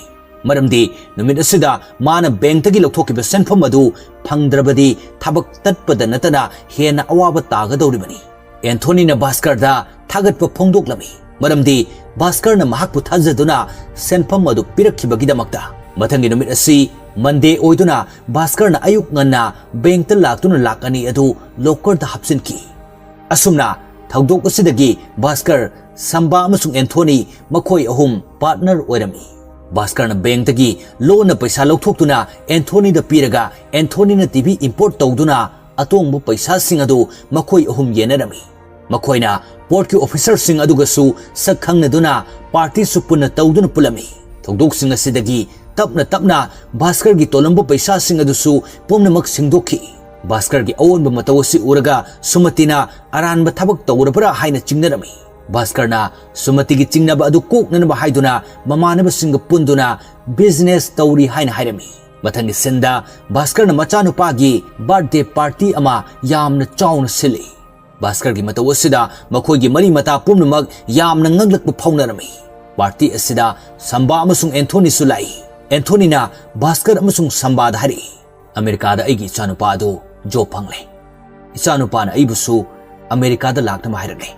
ꯃꯔꯝꯗꯤ ꯅꯨꯃꯤꯠ ꯑꯁꯤꯗ ꯃꯥꯅ ꯕꯦꯡꯛꯇꯒꯤ ꯂꯧꯊꯣꯛꯈꯤꯕ ꯁꯦꯟꯐꯝ ꯑꯗꯨ ꯐꯪꯗ꯭ꯔꯕꯗꯤ ꯊꯕꯛ ꯇꯠꯄꯗ ꯅꯠꯇꯅ ꯍꯦꯟꯅ ꯑꯋꯥꯕ ꯇꯥꯒꯗꯧꯔꯤꯕꯅꯤ꯫ ꯑꯦꯟꯊꯣꯅꯤꯅ ꯚꯥꯁꯀꯔꯗ ꯊꯥꯒꯠꯄ ꯐꯣꯡꯗꯣꯛꯂꯝꯃꯤ, ꯃꯔꯝꯗꯤ ꯚꯥꯁꯀꯔꯅ ꯃꯍꯥꯛꯄꯨ ꯊꯥꯖꯗꯨꯅ ꯁꯦꯟꯐꯝ ꯑꯗꯨ ꯄꯤꯔꯛꯈꯤꯕꯒꯤꯗꯃꯛꯇ꯫ ꯃꯊꯪꯒꯤ ꯅꯨꯃꯤꯠ ꯑꯁꯤ ꯃꯟꯗꯦ ꯑꯣꯏꯗꯨꯅ ꯚꯥꯁꯀꯔꯅ ꯑꯌꯨꯛ ꯉꯟꯅ ꯕꯦꯡꯛꯇ ꯂꯥꯛꯇꯨꯅ ꯂꯥꯛ ꯑꯅꯤ ꯑꯗꯨ ꯂꯣꯀꯔꯗ ꯍꯥꯞꯆꯤꯟꯈꯤ꯫ ꯑꯁꯨꯝꯅ ꯊꯧꯗꯣꯛ ꯑꯁꯤꯗꯒꯤ ꯚꯥꯁꯀꯔ, ꯁꯝꯕꯥ ꯑꯃꯁꯨꯡ ꯑꯦꯟꯊꯣꯅꯤ ꯃꯈꯣꯏ ꯑꯍꯨꯝ ꯄꯥꯔꯠꯅꯔ ꯑꯣꯏꯔꯝꯃꯤ꯫ ꯚꯥꯁꯀꯔꯅ ꯕꯦꯡꯛꯇꯒꯤ ꯂꯣꯟꯅ ꯄꯩꯁꯥ ꯂꯧꯊꯣꯛꯇꯨꯅ ꯑꯦꯟꯊꯣꯅꯤꯗ ꯄꯤꯔꯒ ꯑꯦꯟꯊꯣꯅꯤꯅ ꯇꯤꯚꯤ ꯏꯝꯄꯣꯔꯠ ꯇꯧꯗꯨꯅ ꯑꯇꯣꯡꯕ ꯄꯩꯁꯥꯁꯤꯡ ꯑꯗꯨ ꯃꯈꯣꯏ ꯑꯍꯨꯝ ꯌꯦꯟꯅꯔꯝꯃꯤ꯫ ꯃꯈꯣꯏꯅ ꯄꯣꯔꯠꯀꯤ ꯑꯣꯐꯤꯁꯔꯁꯤꯡ ꯑꯗꯨꯒꯁꯨ ꯁꯛ ꯈꯪꯅꯗꯨꯅ ꯄꯥꯔꯇꯤꯁꯨ ꯄꯨꯟꯅ ꯇꯧꯗꯨꯅ ꯄꯨꯜꯂꯝꯃꯤ꯫ ꯊꯧꯗꯣꯛꯁꯤꯡ ꯑꯁꯤꯗꯒꯤ ꯇꯞꯅ ꯇꯞꯅ ꯚꯥꯁꯀꯔꯒꯤ ꯇꯣꯜꯂꯝꯕ ꯄꯩꯁꯥꯁꯤꯡ ꯑꯗꯨꯁꯨ ꯄꯨꯝꯅꯃꯛ ꯁꯤꯡꯗꯣꯛꯈꯤ꯫ ꯚꯥꯁꯀꯔꯒꯤ ꯑꯑꯣꯟꯕ ꯃꯇꯧ ꯑꯁꯤ ꯎꯔꯒ ꯁꯨꯃꯇꯤꯅ ꯑꯔꯥꯟꯕ ꯊꯕꯛ ꯇꯧꯔꯕ꯭ꯔꯥ ꯍꯥꯏꯅ ꯆꯤꯡꯅꯔꯝꯃꯤ꯫ ꯚꯥꯁꯀꯔꯅ ꯁꯨꯃꯇꯤꯒꯤ ꯆꯤꯡꯅꯕ ꯑꯗꯨ ꯀꯣꯛꯅꯅꯕ ꯍꯥꯏꯗꯨꯅ ꯃꯃꯥꯟꯅꯕꯁꯤꯡꯒ ꯄꯨꯟꯗꯨꯅ ꯕꯤꯖꯤꯅꯦꯁ ꯇꯧꯔꯤ ꯍꯥꯏꯅ ꯍꯥꯏꯔꯝꯃꯤ꯫ ꯃꯊꯪꯒꯤ ꯁꯤꯟꯗ ꯚꯥꯁꯀꯔꯅ ꯃꯆꯥꯅꯨꯄꯥꯒꯤ ꯕꯥꯔꯊꯗꯦ ꯄꯥꯔꯇꯤ ꯑꯃ ꯌꯥꯝꯅ ꯆꯥꯎꯅ ꯁꯤꯜꯂꯤ꯫ ꯚꯥꯁꯀꯔꯒꯤ ꯃꯇꯧ ꯑꯁꯤꯗ ꯃꯈꯣꯏꯒꯤ ꯃꯔꯤ ꯃꯇꯥ ꯄꯨꯝꯅꯃꯛ ꯌꯥꯝꯅ ꯉꯛꯂꯛꯄ ꯐꯥꯎꯅꯔꯝꯃꯤ꯫ ꯄꯥꯔꯇꯤ ꯑꯁꯤꯗ ꯁꯝꯕꯥ ꯑꯃꯁꯨꯡ ꯑꯦꯟꯊꯣꯅꯤꯁꯨ ꯂꯥꯛꯏ꯫ ꯑꯦꯟꯊꯣꯅꯤꯅ ꯚꯥꯁꯀꯔ ꯑꯃꯁꯨꯡ ꯁꯝꯕꯥꯗ ꯍꯥꯏꯔꯛꯏ, "ꯑꯃꯦꯔꯤꯀꯥꯗ ꯑꯩꯒꯤ ꯏꯆꯥꯅꯨꯄꯥ ꯑꯗꯨ ꯖꯣꯕ ꯐꯪꯂꯦ꯫ ꯏꯆꯥꯅꯨꯄꯥꯅ ꯑꯩꯕꯨꯁꯨ ꯑꯃꯦꯔꯤꯀꯥꯗ ꯂꯥꯛꯅꯕ ꯍꯥꯏꯔꯛꯂꯦ꯫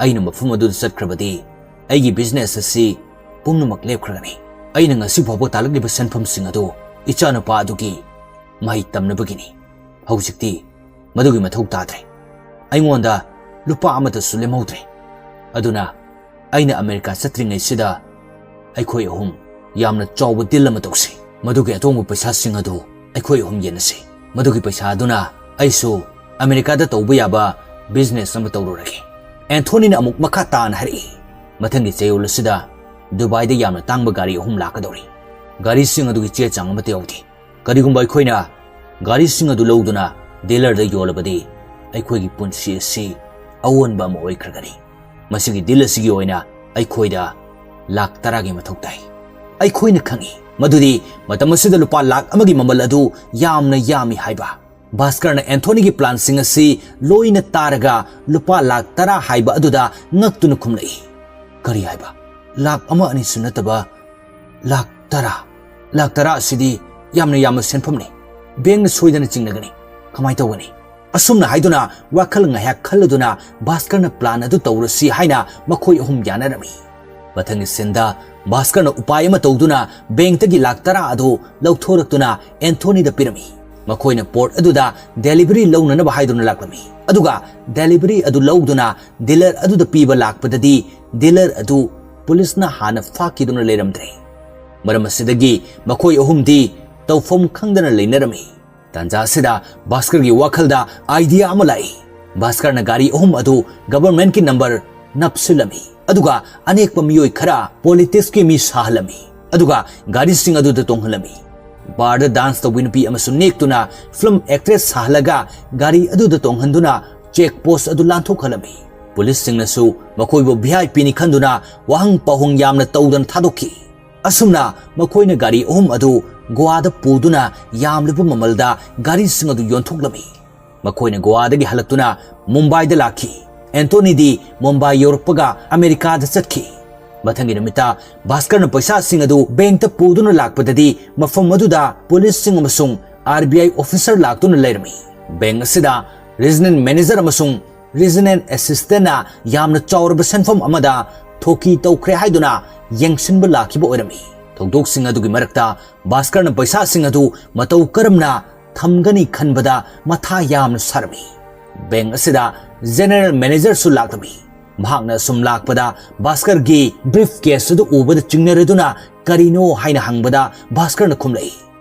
ꯑꯩꯅ ꯃꯐꯝ ꯑꯗꯨꯗ ꯆꯠꯈ꯭ꯔꯕꯗꯤ ꯑꯩꯒꯤ ꯕꯤꯖꯤꯅꯦꯁ ꯑꯁꯤ ꯄꯨꯝꯅꯃꯛ ꯂꯦꯞꯈ꯭ꯔꯒꯅꯤ꯫ ꯑꯩꯅ ꯉꯁꯤ ꯐꯥꯎꯕ ꯇꯥꯜꯂꯛꯂꯤꯕ ꯁꯦꯟꯐꯝꯁꯤꯡ ꯑꯗꯨ ꯏꯆꯥꯅꯨꯄꯥ ꯑꯗꯨꯒꯤ ꯃꯍꯩ ꯇꯝꯅꯕꯒꯤꯅꯤ꯫ ꯍꯧꯖꯤꯛꯇꯤ ꯃꯗꯨꯒꯤ ꯃꯊꯧ ꯇꯥꯗ꯭ꯔꯦ꯫ ꯑꯩꯉꯣꯟꯗ ꯂꯨꯄꯥ ꯑꯃꯠꯇꯁꯨ ꯂꯦꯝꯍꯧꯗ꯭ꯔꯦ꯫ ꯑꯗꯨꯅ ꯑꯩꯅ ꯑꯃꯦꯔꯤꯀꯥ ꯆꯠꯇ꯭ꯔꯤꯉꯩꯁꯤꯗ ꯑꯩꯈꯣꯏ ꯑꯍꯨꯝ ꯌꯥꯝꯅ ꯆꯥꯎꯕ ꯗꯤꯜ ꯑꯃ ꯇꯧꯁꯤ꯫ ꯃꯗꯨꯒꯤ ꯑꯇꯣꯡꯕ ꯄꯩꯁꯥꯁꯤꯡ ꯑꯗꯨ ꯑꯩꯈꯣꯏ ꯑꯍꯨꯝ ꯌꯦꯟꯅꯁꯤ꯫ ꯃꯗꯨꯒꯤ ꯄꯩꯁꯥ ꯑꯗꯨꯅ ꯑꯩꯁꯨ ꯑꯃꯦꯔꯤꯀꯥꯗ ꯇꯧꯕ ꯌꯥꯕ ꯕꯤꯖꯤꯅꯦꯁ ꯑꯃ ꯇꯧꯔꯨꯔꯒꯦ꯫" ꯑꯦꯟꯊꯣꯅꯤꯅ ꯑꯃꯨꯛ ꯃꯈꯥ ꯇꯥꯅ ꯍꯥꯏꯔꯛꯏ, "ꯃꯊꯪꯒꯤ ꯆꯌꯣꯜ ꯑꯁꯤꯗ ꯗꯨꯕꯥꯏꯗ ꯌꯥꯝꯅ ꯇꯥꯡꯕ ꯒꯥꯔꯤ ꯑꯍꯨꯝ ꯂꯥꯛꯀꯗꯧꯔꯤ꯫ ꯒꯥꯔꯤꯁꯤꯡ ꯑꯗꯨꯒꯤ ꯆꯦ ꯆꯥꯡ ꯑꯃꯠꯇ ꯌꯥꯎꯗꯦ꯫ ꯀꯔꯤꯒꯨꯝꯕ ꯑꯩꯈꯣꯏꯅ ꯒꯥꯔꯤꯁꯤꯡ ꯑꯗꯨ ꯂꯧꯗꯨꯅ ꯗꯤꯂꯔꯗ ꯌꯣꯜꯂꯕꯗꯤ ꯑꯩꯈꯣꯏꯒꯤ ꯄꯨꯟꯁꯤ ꯑꯁꯤ ꯑꯑꯣꯟꯕ ꯑꯃ ꯑꯣꯏꯈ꯭ꯔꯒꯅꯤ꯫ ꯃꯁꯤꯒꯤ ꯗꯤꯜ ꯑꯁꯤꯒꯤ ꯑꯣꯏꯅ ꯑꯩꯈꯣꯏꯗ ꯂꯥꯈ ꯇꯔꯥꯒꯤ ꯃꯊꯧ ꯇꯥꯏ꯫ ꯑꯩꯈꯣꯏꯅ ꯈꯪꯏ ꯃꯗꯨꯗꯤ ꯃꯇꯝ ꯑꯁꯤꯗ ꯂꯨꯄꯥ ꯂꯥꯈ ꯑꯃꯒꯤ ꯃꯃꯜ ꯑꯗꯨ ꯌꯥꯝꯅ ꯌꯥꯝꯃꯤ ꯍꯥꯏꯕ꯫ ꯚꯥꯁꯀꯔꯅ ꯑꯦꯟꯊꯣꯅꯤꯒꯤ ꯄ꯭ꯂꯥꯟꯁꯤꯡ ꯑꯁꯤ ꯂꯣꯏꯅ ꯇꯥꯔꯒ ꯂꯨꯄꯥ ꯂꯥꯈ ꯇꯔꯥ ꯍꯥꯏꯕ ꯑꯗꯨꯗ ꯉꯛꯇꯨꯅ ꯈꯨꯝꯂꯛꯏ꯫ "ꯀꯔꯤ ꯍꯥꯏꯕ? ꯂꯥꯈ ꯑꯃ ꯑꯅꯤꯁꯨ ꯅꯠꯇꯕ ꯂꯥꯈ ꯇꯔꯥ? ꯂꯥꯈ ꯇꯔꯥ ꯑꯁꯤꯗꯤ ꯌꯥꯝꯅ ꯌꯥꯝꯕ ꯁꯦꯟꯐꯝꯅꯤ꯫ ꯕꯦꯡꯅ ꯁꯣꯏꯗꯅ ꯆꯤꯡꯅꯒꯅꯤ꯫ ꯀꯃꯥꯏ ꯇꯧꯒꯅꯤ?" ꯑꯁꯨꯝꯅ ꯍꯥꯏꯗꯨꯅ ꯋꯥꯈꯜ ꯉꯥꯏꯍꯥꯛ ꯈꯜꯂꯗꯨꯅ ꯚꯥꯁꯀꯔꯅ ꯄ꯭ꯂꯥꯟ ꯑꯗꯨ ꯇꯧꯔꯁꯤ ꯍꯥꯏꯅ ꯃꯈꯣꯏ ꯑꯍꯨꯝ ꯌꯥꯅꯔꯝꯃꯤ꯫ ꯃꯊꯪꯒꯤ ꯁꯤꯟꯗ ꯚꯥꯁꯀꯔꯅ ꯎꯄꯥꯏ ꯑꯃ ꯇꯧꯗꯨꯅ ꯕꯦꯡꯛꯇꯒꯤ ꯂꯥꯈ ꯇꯔꯥ ꯑꯗꯨ ꯂꯧꯊꯣꯔꯛꯇꯨꯅ ꯑꯦꯟꯊꯣꯅꯤꯗ ꯄꯤꯔꯝꯃꯤ꯫ ꯃꯈꯣꯏꯅ ꯄꯣꯠ ꯑꯗꯨꯗ ꯗꯦꯂꯤꯚꯔꯤ ꯂꯧꯅꯅꯕ ꯍꯥꯏꯗꯨꯅ ꯂꯥꯛꯂꯝꯃꯤ꯫ ꯑꯗꯨꯒ ꯗꯦꯂꯤꯚꯔꯤ ꯑꯗꯨ ꯂꯧꯗꯨꯅ ꯗꯤꯂꯔ ꯑꯗꯨꯗ ꯄꯤꯕ ꯂꯥꯛꯄꯗꯗꯤ ꯗꯤꯂꯔ ꯑꯗꯨ ꯄꯨꯂꯤꯁꯅ ꯍꯥꯟꯅ ꯐꯥꯈꯤꯗꯨꯅ ꯂꯩꯔꯝꯗ꯭ꯔꯦ꯫ ꯃꯔꯝ ꯑꯁꯤꯗꯒꯤ ꯃꯈꯣꯏ ꯑꯍꯨꯝꯗꯤ ꯇꯧꯐꯝ ꯈꯪꯗꯅ ꯂꯩꯅꯔꯝꯃꯤ꯫ ꯇꯥꯟꯖꯥ ꯑꯁꯤꯗ ꯚꯥꯁꯀꯔꯒꯤ ꯋꯥꯈꯜꯗ ꯑꯥꯏꯗꯤꯌꯥ ꯑꯃ ꯂꯥꯛꯏ꯫ ꯚꯥꯁꯀꯔꯅ ꯒꯥꯔꯤ ꯑꯍꯨꯝ ꯑꯗꯨ ꯒꯚꯔꯟꯃꯦꯟꯠꯀꯤ ꯅꯝꯕꯔ ꯅꯞꯁꯤꯜꯂꯝꯃꯤ꯫ ꯑꯗꯨꯒ ꯑꯅꯦꯛꯄ ꯃꯤꯑꯣꯏ ꯈꯔ ꯄꯣꯂꯤꯇꯤꯛꯁꯀꯤ ꯃꯤ ꯁꯥꯍꯜꯂꯝꯃꯤ꯫ ꯑꯗꯨꯒ ꯒꯥꯔꯤꯁꯤꯡ ꯑꯗꯨꯗ ꯇꯣꯡꯍꯜꯂꯝꯃꯤ꯫ ꯕꯥꯔꯗ ꯗꯥꯟꯁ ꯇꯧꯕꯤ ꯅꯨꯄꯤ ꯑꯃꯁꯨ ꯅꯦꯛꯇꯨꯅ ꯐꯤꯂꯝ ꯑꯦꯛꯇ꯭ꯔꯦꯁ ꯁꯥꯍꯜꯂꯒ ꯒꯥꯔꯤ ꯑꯗꯨꯗ ꯇꯣꯡꯍꯟꯗꯨꯅ ꯆꯦꯛ ꯄꯣꯁ ꯑꯗꯨ ꯂꯥꯟꯊꯣꯛꯍꯜꯂꯝꯃꯤ꯫ ꯄꯨꯂꯤꯁꯁꯤꯡꯅꯁꯨ ꯃꯈꯣꯏꯕꯨ ꯚꯤ ꯑꯥꯏ ꯄꯤꯅꯤ ꯈꯟꯗꯨꯅ ꯋꯥꯍꯪ ꯄꯥꯎꯍꯪ ꯌꯥꯝꯅ ꯇꯧꯗꯅ ꯊꯥꯗꯣꯛꯈꯤ꯫ ꯑꯁꯨꯝꯅ ꯃꯈꯣꯏꯅ ꯒꯥꯔꯤ ꯑꯍꯨꯝ ꯑꯗꯨ ꯒꯣꯋꯥꯗ ꯄꯨꯗꯨꯅ ꯌꯥꯝꯂꯕ ꯃꯃꯜꯗ ꯒꯥꯔꯤꯁꯤꯡ ꯑꯗꯨ ꯌꯣꯟꯊꯣꯛꯂꯝꯃꯤ꯫ ꯃꯈꯣꯏꯅ ꯒꯣꯋꯥꯗꯒꯤ ꯍꯜꯂꯛꯇꯨꯅ ꯃꯨꯝꯕꯥꯏꯗ ꯂꯥꯛꯈꯤ꯫ ꯑꯦꯟꯊꯣꯅꯤꯗꯤ ꯃꯨꯝꯕꯥꯏ ꯌꯧꯔꯛꯄꯒ ꯑꯃꯦꯔꯤꯀꯥꯗ ꯆꯠꯈꯤ꯫ ꯃꯊꯪꯒꯤ ꯅꯨꯃꯤꯠꯇ ꯚꯥꯁꯀꯔꯅ ꯄꯩꯁꯥꯁꯤꯡ ꯑꯗꯨ ꯕꯦꯡꯛꯇ ꯄꯨꯗꯨꯅ ꯂꯥꯛꯄꯗꯗꯤ ꯃꯐꯝ ꯑꯗꯨꯗ ꯄꯨꯂꯤꯁꯁꯤꯡ ꯑꯃꯁꯨꯡ ꯑꯥꯔ ꯕꯤ ꯑꯥꯏ ꯑꯣꯐꯤꯁꯔ ꯂꯥꯛꯇꯨꯅ ꯂꯩꯔꯝꯃꯤ꯫ ꯕꯦꯡꯛ ꯑꯁꯤꯗ ꯔꯤꯖꯅꯦꯜ ꯃꯦꯅꯦꯖꯔ ꯑꯃꯁꯨꯡ ꯔꯤꯖꯅꯦꯜ ꯑꯦꯁꯤꯁꯇꯦꯟꯅ ꯌꯥꯝꯅ ꯆꯥꯎꯔꯕ ꯁꯦꯟꯐꯝ ꯑꯃꯗ ꯊꯣꯛꯀꯤ ꯇꯧꯈ꯭ꯔꯦ ꯍꯥꯏꯗꯨꯅ ꯌꯦꯡꯁꯤꯟꯕ ꯂꯥꯛꯈꯤꯕ ꯑꯣꯏꯔꯝꯃꯤ꯫ ꯊꯧꯗꯣꯛꯁꯤꯡ ꯑꯗꯨꯒꯤ ꯃꯔꯛꯇ ꯚꯥꯁꯀꯔꯅ ꯄꯩꯁꯥꯁꯤꯡ ꯑꯗꯨ ꯃꯇꯧ ꯀꯔꯝꯅ ꯊꯝꯒꯅꯤ ꯈꯟꯕꯗ ꯃꯊꯥ ꯌꯥꯝꯅ ꯁꯥꯔꯝꯃꯤ꯫ ꯕꯦꯡꯛ ꯑꯁꯤꯗ ꯖꯦꯅꯔꯦꯜ ꯃꯦꯅꯦꯖꯔꯁꯨ ꯂꯥꯛꯂꯝꯃꯤ꯫ ꯃꯍꯥꯛꯅ ꯑꯁꯨꯝ ꯂꯥꯛꯄꯗ ꯚꯥꯁꯀꯔꯒꯤ ꯕ꯭ꯔꯤꯐ ꯀꯦꯁ ꯑꯗꯨ ꯎꯕꯗ ꯆꯤꯡꯅꯔꯗꯨꯅ ꯀꯔꯤꯅꯣ ꯍꯥꯏꯅ ꯍꯪꯕꯗ ꯚꯥꯁꯀꯔꯅ ꯈꯨꯝꯂꯛꯏ,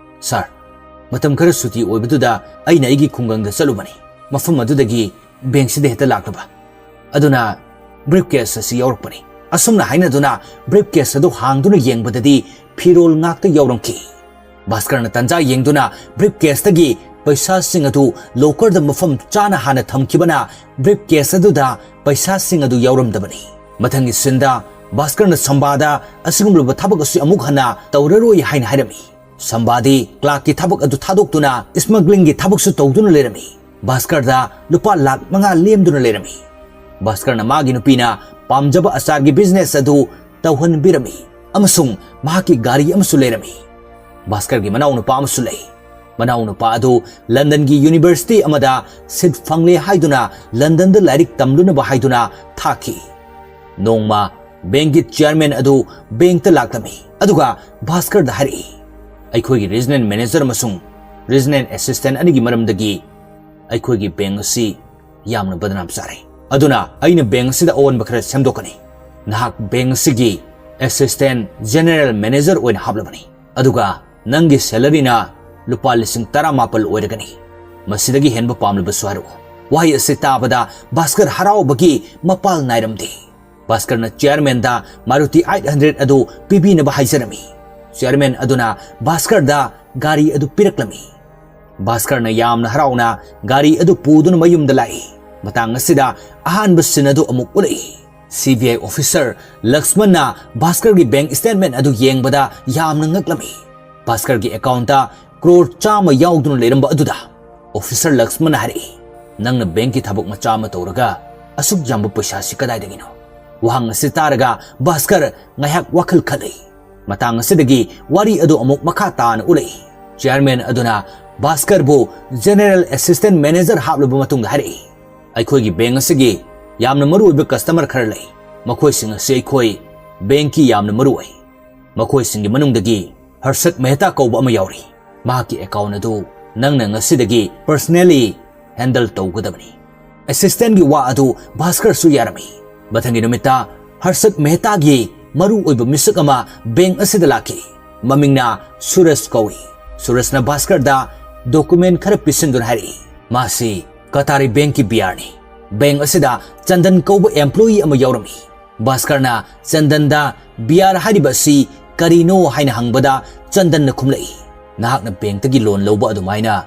"ꯁꯥꯔ, ꯃꯇꯝ ꯈꯔ ꯁꯨꯇꯤ ꯑꯣꯏꯕꯗꯨꯗ ꯑꯩꯅ ꯑꯩꯒꯤ ꯈꯨꯡꯒꯪꯗ ꯆꯠꯂꯨꯕꯅꯤ꯫ ꯃꯐꯝ ꯑꯗꯨꯗꯒꯤ ꯕꯦꯡꯛꯁꯤꯗ ꯍꯦꯛꯇ ꯂꯥꯛꯂꯕ꯫ ꯑꯗꯨꯅ ꯕ꯭ꯔꯤꯐ ꯀꯦꯁ ꯑꯁꯤ ꯌꯥꯎꯔꯛꯄꯅꯤ꯫" ꯑꯁꯨꯝꯅ ꯍꯥꯏꯅꯗꯨꯅ ꯕ꯭ꯔꯤꯐ ꯀꯦꯁ ꯑꯗꯨ ꯍꯥꯡꯗꯨꯅ ꯌꯦꯡꯕꯗꯗꯤ ꯐꯤꯔꯣꯜ ꯉꯥꯛꯇ ꯌꯥꯎꯔꯝꯈꯤ꯫ ꯚꯥꯁꯀꯔꯅ ꯇꯟꯖꯥ ꯌꯦꯡꯗꯨꯅ ꯕ꯭ꯔꯤꯐ ꯀꯦꯁꯇꯒꯤ ꯄꯩꯁꯥꯁꯤꯡ ꯑꯗꯨ ꯂꯣꯀꯔꯗ ꯃꯐꯝ ꯆꯥꯅ ꯍꯥꯟꯅ ꯊꯝꯈꯤꯕꯅ ꯕ꯭ꯔꯤꯐ ꯀꯦꯁ ꯑꯗꯨꯗ ꯄꯩꯁꯥꯁꯤꯡ ꯑꯗꯨ ꯌꯥꯎꯔꯝꯗꯕꯅꯤ꯫ ꯃꯊꯪꯒꯤ ꯁꯤꯟꯗ ꯚꯥꯁꯀꯔꯅ ꯁꯝꯕꯥꯗ ꯑꯁꯤꯒꯨꯝꯂꯕ ꯊꯕꯛ ꯑꯁꯤ ꯑꯃꯨꯛ ꯍꯟꯅ ꯇꯧꯔꯔꯣꯏ ꯍꯥꯏꯅ ꯍꯥꯏꯔꯝꯃꯤ꯫ ꯁꯝꯕꯥꯗꯤ ꯀ꯭ꯂꯥꯔꯛꯀꯤ ꯊꯕꯛ ꯑꯗꯨ ꯊꯥꯗꯣꯛꯇꯨꯅ ꯁ꯭ꯃꯒ꯭ꯂꯤꯡꯒꯤ ꯊꯕꯛꯁꯨ ꯇꯧꯗꯨꯅ ꯂꯩꯔꯝꯃꯤ꯫ ꯚꯥꯁꯀꯔꯗ ꯂꯨꯄꯥ ꯂꯥꯈ ꯃꯉꯥ ꯂꯦꯝꯗꯨꯅ ꯂꯩꯔꯝꯃꯤ꯫ ꯚꯥꯁꯀꯔꯅ ꯃꯥꯒꯤ ꯅꯨꯄꯤꯅ ꯄꯥꯝꯖꯕ ꯑꯆꯥꯔꯒꯤ ꯕꯤꯖꯤꯅꯦꯁ ꯑꯗꯨ ꯇꯧꯍꯟꯕꯤꯔꯝꯃꯤ ꯑꯃꯁꯨꯡ ꯃꯍꯥꯛꯀꯤ ꯒꯥꯔꯤ ꯑꯃꯁꯨ ꯂꯩꯔꯝꯃꯤ꯫ ꯚꯥꯁꯀꯔꯒꯤ ꯃꯅꯥꯎꯅꯨꯄꯥ ꯑꯃꯁꯨ ꯂꯩ꯫ ꯃꯅꯥꯎꯅꯨꯄꯥ ꯑꯗꯨ ꯂꯟꯗꯟꯒꯤ ꯌꯨꯅꯤꯚꯔꯁꯤꯇꯤ ꯑꯃꯗ ꯁꯤꯠ ꯐꯪꯂꯦ ꯍꯥꯏꯗꯨꯅ ꯂꯟꯗꯟꯗ ꯂꯥꯏꯔꯤꯛ ꯇꯝꯂꯨꯅꯕ ꯍꯥꯏꯗꯨꯅ ꯊꯥꯈꯤ꯫ ꯅꯣꯡꯃ ꯕꯦꯡꯛꯀꯤ ꯆꯤꯌꯔꯃꯦꯟ ꯑꯗꯨ ꯕꯦꯡꯛꯇ ꯂꯥꯛꯂꯝꯃꯤ, ꯑꯗꯨꯒ ꯚꯥꯁꯀꯔꯗ ꯍꯥꯏꯔꯛꯏ, "ꯑꯩꯈꯣꯏꯒꯤ ꯔꯤꯖꯅꯦꯜ ꯃꯦꯅꯦꯖꯔ ꯑꯃꯁꯨꯡ ꯔꯤꯖꯅꯦꯜ ꯑꯦꯁꯤꯁꯇꯦꯟꯠ ꯑꯅꯤꯒꯤ ꯃꯔꯝꯗꯒꯤ ꯑꯩꯈꯣꯏꯒꯤ ꯕꯦꯡꯛ ꯑꯁꯤ ꯌꯥꯝꯅ ꯕꯗꯅꯥꯝ ꯆꯥꯔꯦ꯫ ꯑꯗꯨꯅ ꯑꯩꯅ ꯕꯦꯡꯛ ꯑꯁꯤꯗ ꯑꯑꯣꯟꯕ ꯈꯔ ꯁꯦꯝꯗꯣꯛꯀꯅꯤ꯫ ꯅꯍꯥꯛ ꯕꯦꯡꯛ ꯑꯁꯤꯒꯤ ꯑꯦꯁꯤꯁꯇꯦꯟꯠ ꯖꯦꯅꯔꯦꯜ ꯃꯦꯅꯦꯖꯔ ꯑꯣꯏꯅ ꯍꯥꯞꯂꯕꯅꯤ, ꯑꯗꯨꯒ ꯅꯪꯒꯤ ꯁꯦꯂꯔꯤꯅ ꯂꯨꯄꯥ ꯂꯤꯁꯤꯡ ꯇꯔꯥꯃꯥꯄꯜ ꯑꯣꯏꯔꯒꯅꯤ꯫ ꯃꯁꯤꯗꯒꯤ ꯍꯦꯟꯕ ꯄꯥꯝꯂꯕꯁꯨ ꯍꯥꯏꯔꯛꯎ꯫" ꯋꯥꯍꯩ ꯑꯁꯤ ꯇꯥꯕꯗ ꯚꯥꯁꯀꯔ ꯍꯔꯥꯎꯕꯒꯤ ꯃꯄꯥꯜ ꯅꯥꯏꯔꯝꯗꯦ꯫ ꯚꯥꯁꯀꯔꯅ ꯆꯤꯌꯔꯃꯦꯟꯗ ꯃꯥꯔꯨꯇꯤ ꯑꯩꯠ ꯍꯟꯗ꯭ꯔꯦꯠ ꯑꯗꯨ ꯄꯤꯕꯤꯅꯕ ꯍꯥꯏꯖꯔꯝꯃꯤ꯫ ꯆꯤꯌꯔꯃꯦꯟ ꯑꯗꯨꯅ ꯚꯥꯁꯀꯔꯗ ꯒꯥꯔꯤ ꯑꯗꯨ ꯄꯤꯔꯛꯂꯝꯃꯤ꯫ ꯚꯥꯁꯀꯔꯅ ꯌꯥꯝꯅ ꯍꯔꯥꯎꯅ ꯒꯥꯔꯤ ꯑꯗꯨ ꯄꯨꯗꯨꯅ ꯃꯌꯨꯝꯗ ꯂꯥꯛꯏ꯫ ꯃꯇꯥꯡ ꯑꯁꯤꯗ ꯑꯍꯥꯟꯕ ꯁꯤꯟ ꯑꯗꯨ ꯑꯃꯨꯛ ꯎꯠꯂꯛꯏ꯫ ꯁꯤ ꯕꯤ ꯑꯥꯏ ꯑꯣꯐꯤꯁꯔ ꯂꯛꯁꯃꯟꯅ ꯚꯥꯁꯀꯔꯒꯤ ꯕꯦꯡꯛ ꯁ꯭ꯇꯦꯠꯃꯦꯟꯠ ꯑꯗꯨ ꯌꯦꯡꯕꯗ ꯌꯥꯝꯅ ꯉꯛꯂꯝꯃꯤ꯫ ꯚꯥꯁꯀꯔꯒꯤ ꯑꯦꯀꯥꯎꯟꯠꯇ ꯀ꯭ꯔꯣꯔ ꯆꯥꯝꯃ ꯌꯥꯎꯗꯨꯅ ꯂꯩꯔꯝꯕ ꯑꯗꯨꯗ ꯑꯣꯐꯤꯁꯔ ꯂꯛꯁꯃꯟꯅ ꯍꯥꯏꯔꯛꯏ, "ꯅꯪꯅ ꯕꯦꯡꯛꯀꯤ ꯊꯕꯛ ꯃꯆꯥ ꯑꯃ ꯇꯧꯔꯒ ꯑꯁꯨꯛ ꯌꯥꯝꯕ ꯄꯩꯁꯥꯁꯤ ꯀꯗꯥꯏꯗꯒꯤꯅꯣ?" ꯋꯥꯍꯪ ꯑꯁꯤ ꯇꯥꯔꯒ ꯚꯥꯁꯀꯔ ꯉꯥꯏꯍꯥꯛ ꯋꯥꯈꯜ ꯈꯜꯂꯤ꯫ ꯃꯇꯥꯡ ꯑꯁꯤꯗꯒꯤ ꯋꯥꯔꯤ ꯑꯗꯨ ꯑꯃꯨꯛ ꯃꯈꯥ ꯇꯥꯅ ꯎꯠꯂꯛꯏ꯫ ꯆꯤꯌꯔꯃꯦꯟ ꯑꯗꯨꯅ ꯚꯥꯁꯀꯔꯕꯨ ꯖꯦꯅꯔꯦꯜ ꯑꯦꯁꯤꯁꯇꯦꯟꯠ ꯃꯦꯅꯦꯖꯔ ꯍꯥꯞꯂꯕ ꯃꯇꯨꯡꯗ ꯍꯥꯏꯔꯛꯏ, "ꯑꯩꯈꯣꯏꯒꯤ ꯕꯦꯡꯛ ꯑꯁꯤꯒꯤ ꯌꯥꯝꯅ ꯃꯔꯨꯑꯣꯏꯕ ꯀꯁꯇꯃꯔ ꯈꯔ ꯂꯩ꯫ ꯃꯈꯣꯏꯁꯤꯡ ꯑꯁꯤ ꯑꯩꯈꯣꯏ ꯕꯦꯡꯛꯀꯤ ꯌꯥꯝꯅ ꯃꯔꯨ ꯑꯣꯏ꯫ ꯃꯈꯣꯏꯁꯤꯡꯒꯤ ꯃꯅꯨꯡꯗꯒꯤ ꯍꯔꯁꯠ ꯃꯦꯍꯇꯥ ꯀꯧꯕ ꯑꯃ ꯌꯥꯎꯔꯤ꯫ ꯃꯍꯥꯛꯀꯤ ꯑꯦꯀꯥꯎꯟꯠ ꯑꯗꯨ ꯅꯪꯅ ꯉꯁꯤꯗꯒꯤ ꯄꯔꯁꯅꯦꯂꯤ ꯍꯦꯟꯗꯜ ꯇꯧꯒꯗꯕꯅꯤ꯫" ꯑꯦꯁꯤꯁꯇꯦꯟꯠꯀꯤ ꯋꯥ ꯑꯗꯨ ꯚꯥꯁꯀꯔꯁꯨ ꯌꯥꯔꯝꯃꯤ꯫ ꯃꯊꯪꯒꯤ ꯅꯨꯃꯤꯠꯇ ꯍꯔꯁꯠ ꯃꯦꯍꯇꯥꯒꯤ ꯃꯔꯨ ꯑꯣꯏꯕ ꯃꯤꯁꯛ ꯑꯃ ꯕꯦꯡꯛ ꯑꯁꯤꯗ ꯂꯥꯛꯈꯤ꯫ ꯃꯃꯤꯡꯅ ꯁꯨꯔꯖ ꯀꯧꯏ꯫ ꯁꯨꯔꯖꯅ ꯚꯥꯁꯀꯔꯗ ꯗꯣꯀꯨꯃꯦꯟꯠ ꯈꯔ ꯄꯤꯁꯤꯟꯗꯨꯅ ꯍꯥꯏꯔꯛꯏ, "ꯃꯥꯁꯤ ꯀꯇꯥꯔꯤ ꯕꯦꯡꯛꯀꯤ ꯕꯤ ꯑꯥꯔꯅꯤ꯫ ꯕꯦꯡꯛ ꯑꯁꯤꯗ ꯆꯟꯗꯟ ꯀꯧꯕ ꯑꯦꯝꯄ꯭ꯂꯣꯌꯤ ꯑꯃ ꯌꯥꯎꯔꯝꯃꯤ꯫" ꯚꯥꯁꯀꯔꯅ ꯆꯟꯗꯟꯗ ꯕꯤ ꯑꯥꯔ ꯍꯥꯏꯔꯤꯕ ꯑꯁꯤ ꯀꯔꯤꯅꯣ ꯍꯥꯏꯅ ꯍꯪꯕꯗ ꯆꯟꯗꯟꯅ ꯈꯨꯝꯂꯛꯏ, "ꯅꯍꯥꯛꯅ ꯕꯦꯡꯛꯇꯒꯤ ꯂꯣꯟ ꯂꯧꯕ ꯑꯗꯨꯃꯥꯏꯅ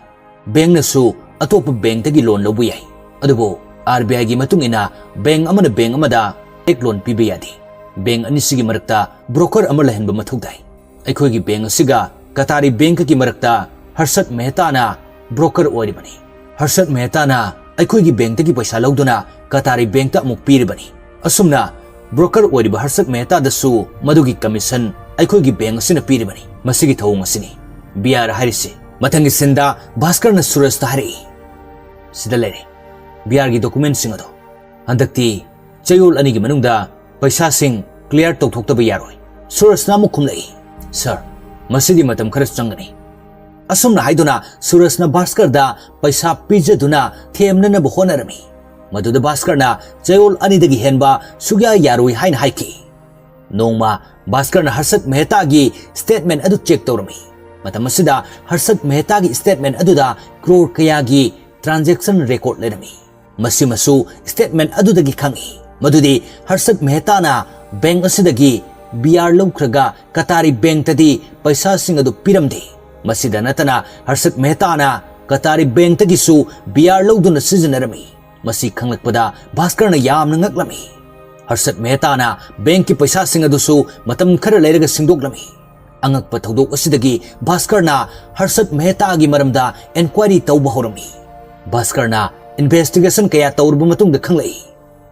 ꯕꯦꯡꯅꯁꯨ ꯑꯇꯣꯞꯄ ꯕꯦꯡꯇꯒꯤ ꯂꯣꯟ ꯂꯧꯕ ꯌꯥꯏ꯫ ꯑꯗꯨꯕꯨ RBIꯒꯤ ꯃꯇꯨꯡ ꯏꯟꯅ ꯕꯦꯡ ꯑꯃꯅ ꯕꯦꯡ ꯑꯃꯗ ꯗꯥꯏꯔꯦꯛ ꯂꯣꯟ ꯄꯤꯕ ꯌꯥꯗꯦ꯫ ꯕꯦꯡ ꯑꯅꯤꯁꯤꯒꯤ ꯃꯔꯛꯇ ꯕ꯭ꯔꯣꯀꯔ ꯑꯃ ꯂꯩꯍꯟꯕ ꯃꯊꯧ ꯇꯥꯏ꯫ ꯑꯩꯈꯣꯏꯒꯤ ꯕꯦꯡ ꯑꯁꯤꯒ ꯀꯇꯥꯔꯤ ꯕꯦꯡꯀꯒꯤ ꯃꯔꯛꯇ ꯍꯔꯁꯠ ꯃꯦꯍꯇꯥꯅ ꯕ꯭ꯔꯣꯀꯔ ꯑꯣꯏꯔꯤꯕꯅꯤ꯫ ꯍꯔꯁꯠ ꯃꯦꯍꯇꯥꯅ ꯑꯩꯈꯣꯏꯒꯤ ꯕꯦꯡꯇꯒꯤ ꯄꯩꯁꯥ ꯂꯧꯗꯨꯅ ꯀꯇꯥꯔꯤ ꯕꯦꯡꯇ ꯑꯃꯨꯛ ꯄꯤꯔꯤꯕꯅꯤ꯫ ꯑꯁꯨꯝꯅ ꯕ꯭ꯔꯣꯀꯔ ꯑꯣꯏꯔꯤꯕ ꯍꯔꯁꯠ ꯃꯦꯍꯇꯥꯗꯁꯨ ꯃꯗꯨꯒꯤ ꯀꯃꯤꯁꯟ ꯑꯩꯈꯣꯏꯒꯤ ꯕꯦꯡ ꯑꯁꯤꯅ ꯄꯤꯔꯤꯕꯅꯤ꯫ ꯃꯁꯤꯒꯤ ꯊꯧꯑꯣꯡ ꯑꯁꯤꯅꯤ ꯕꯤꯌꯥꯔ ꯍꯥꯏꯔꯤꯁꯤ꯫ ꯃꯊꯪꯒꯤ ꯁꯤꯟꯗ ꯚꯥꯁꯀꯔꯅ ꯁꯨꯔꯖꯇ ꯍꯥꯏꯔꯛꯏ, "ꯁꯤꯗ ꯂꯩꯔꯦ ꯕꯤꯌꯥꯔꯒꯤ ꯗꯣꯀꯨꯃꯦꯟꯁꯤꯡ ꯑꯗꯣ꯫ ꯍꯟꯗꯛꯇꯤ ꯆꯌꯣꯜ ꯑꯅꯤꯒꯤ ꯃꯅꯨꯡꯗ ꯄꯩꯁꯥꯁꯤꯡ ꯀ꯭ꯂꯤꯌꯥꯔ ꯇꯧꯊꯣꯛꯇꯕ ꯌꯥꯔꯣꯏ"꯫ ꯁꯨꯔꯖꯅ ꯑꯃꯨꯛ ꯈꯨꯝꯂꯛꯏ, "ꯁꯥꯔ, ꯃꯁꯤꯗꯤ ꯃꯇꯝ ꯈꯔ ꯆꯪꯒꯅꯤ"꯫ ꯑꯁꯨꯝꯅ ꯍꯥꯏꯗꯨꯅ ꯁꯨꯔꯖꯅ ꯚꯥꯁꯀꯔꯗ ꯄꯩꯁꯥ ꯄꯤꯖꯗꯨꯅ ꯊꯦꯝꯅꯅꯕ ꯍꯣꯠꯅꯔꯝꯃꯤ꯫ ꯃꯗꯨꯗ ꯚꯥꯁꯀꯔꯅ ꯆꯌꯣꯜ ꯑꯅꯤꯗꯒꯤ ꯍꯦꯟꯕ ꯁꯨꯛꯌꯥ ꯌꯥꯔꯣꯏ ꯍꯥꯏꯅ ꯍꯥꯏꯈꯤ꯫ ꯅꯣꯡꯃ ꯚꯥꯁꯀꯔꯅ ꯍꯔꯁꯠ ꯃꯦꯍꯇꯥꯒꯤ ꯁ꯭ꯇꯦꯠꯃꯦꯟ ꯑꯗꯨ ꯆꯦꯛ ꯇꯧꯔꯝꯃꯤ꯫ ꯃꯇꯝ ꯑꯁꯤꯗ ꯍꯔꯁꯠ ꯃꯦꯍꯇꯥꯒꯤ ꯁ꯭ꯇꯦꯠꯃꯦꯟ ꯑꯗꯨꯗ ꯀ꯭ꯔꯣꯔ ꯀꯌꯥꯒꯤ ꯇ꯭ꯔꯥꯟꯖꯦꯛꯁꯟ ꯔꯦꯀꯣꯔꯗ ꯂꯩꯔꯝꯃꯤ꯫ ꯃꯁꯤꯃꯁꯨ ꯁ꯭ꯇꯦꯠꯃꯦꯟ ꯑꯗꯨꯗꯒꯤ ꯈꯪꯏ ꯃꯗꯨꯗꯤ ꯍꯔꯁꯠ ꯃꯦꯍꯇꯥꯅ ꯕꯦꯡ ꯑꯁꯤꯗꯒꯤ ꯕꯤꯌꯥꯔ ꯂꯧꯈ꯭ꯔꯒ ꯀꯇꯥꯔꯤ ꯕꯦꯡꯇꯗꯤ ꯄꯩꯁꯥꯁꯤꯡ ꯑꯗꯨ ꯄꯤꯔꯝꯗꯦ꯫ ꯃꯁꯤꯗ ꯅꯠꯇꯅ ꯍꯔꯁꯠ ꯃꯦꯍꯇꯥꯅ ꯀꯇꯥꯔꯤ ꯕꯦꯡꯇꯒꯤꯁꯨ ꯕꯤꯌꯥꯔ ꯂꯧꯗꯨꯅ ꯁꯤꯖꯤꯟꯅꯔꯝꯃꯤ꯫ ꯃꯁꯤ ꯈꯪꯂꯛꯄꯗ ꯚꯥꯁꯀꯔꯅ ꯌꯥꯝꯅ ꯉꯛꯂꯝꯃꯤ꯫ ꯍꯔꯁꯠ ꯃꯦꯍꯇꯥꯅ ꯕꯦꯡꯀꯤ ꯄꯩꯁꯥꯁꯤꯡ ꯑꯗꯨꯁꯨ ꯃꯇꯝ ꯈꯔ ꯂꯩꯔꯒ ꯁꯤꯡꯗꯣꯛꯂꯝꯃꯤ꯫ ꯑꯉꯛꯄ ꯊꯧꯗꯣꯛ ꯑꯁꯤꯗꯒꯤ ꯚꯥꯁꯀꯔꯅ ꯍꯔꯁꯠ ꯃꯦꯍꯇꯥꯒꯤ ꯃꯔꯝꯗ ꯏꯟꯀ꯭ꯋꯥꯏꯔꯤ ꯇꯧꯕ ꯍꯧꯔꯝꯃꯤ꯫ ꯚꯥꯁꯀꯔꯅ ꯏꯟꯚꯦꯁꯇꯤꯒꯦꯁꯟ ꯀꯌꯥ ꯇꯧꯔꯕ ꯃꯇꯨꯡꯗ ꯈꯪꯂꯛꯏ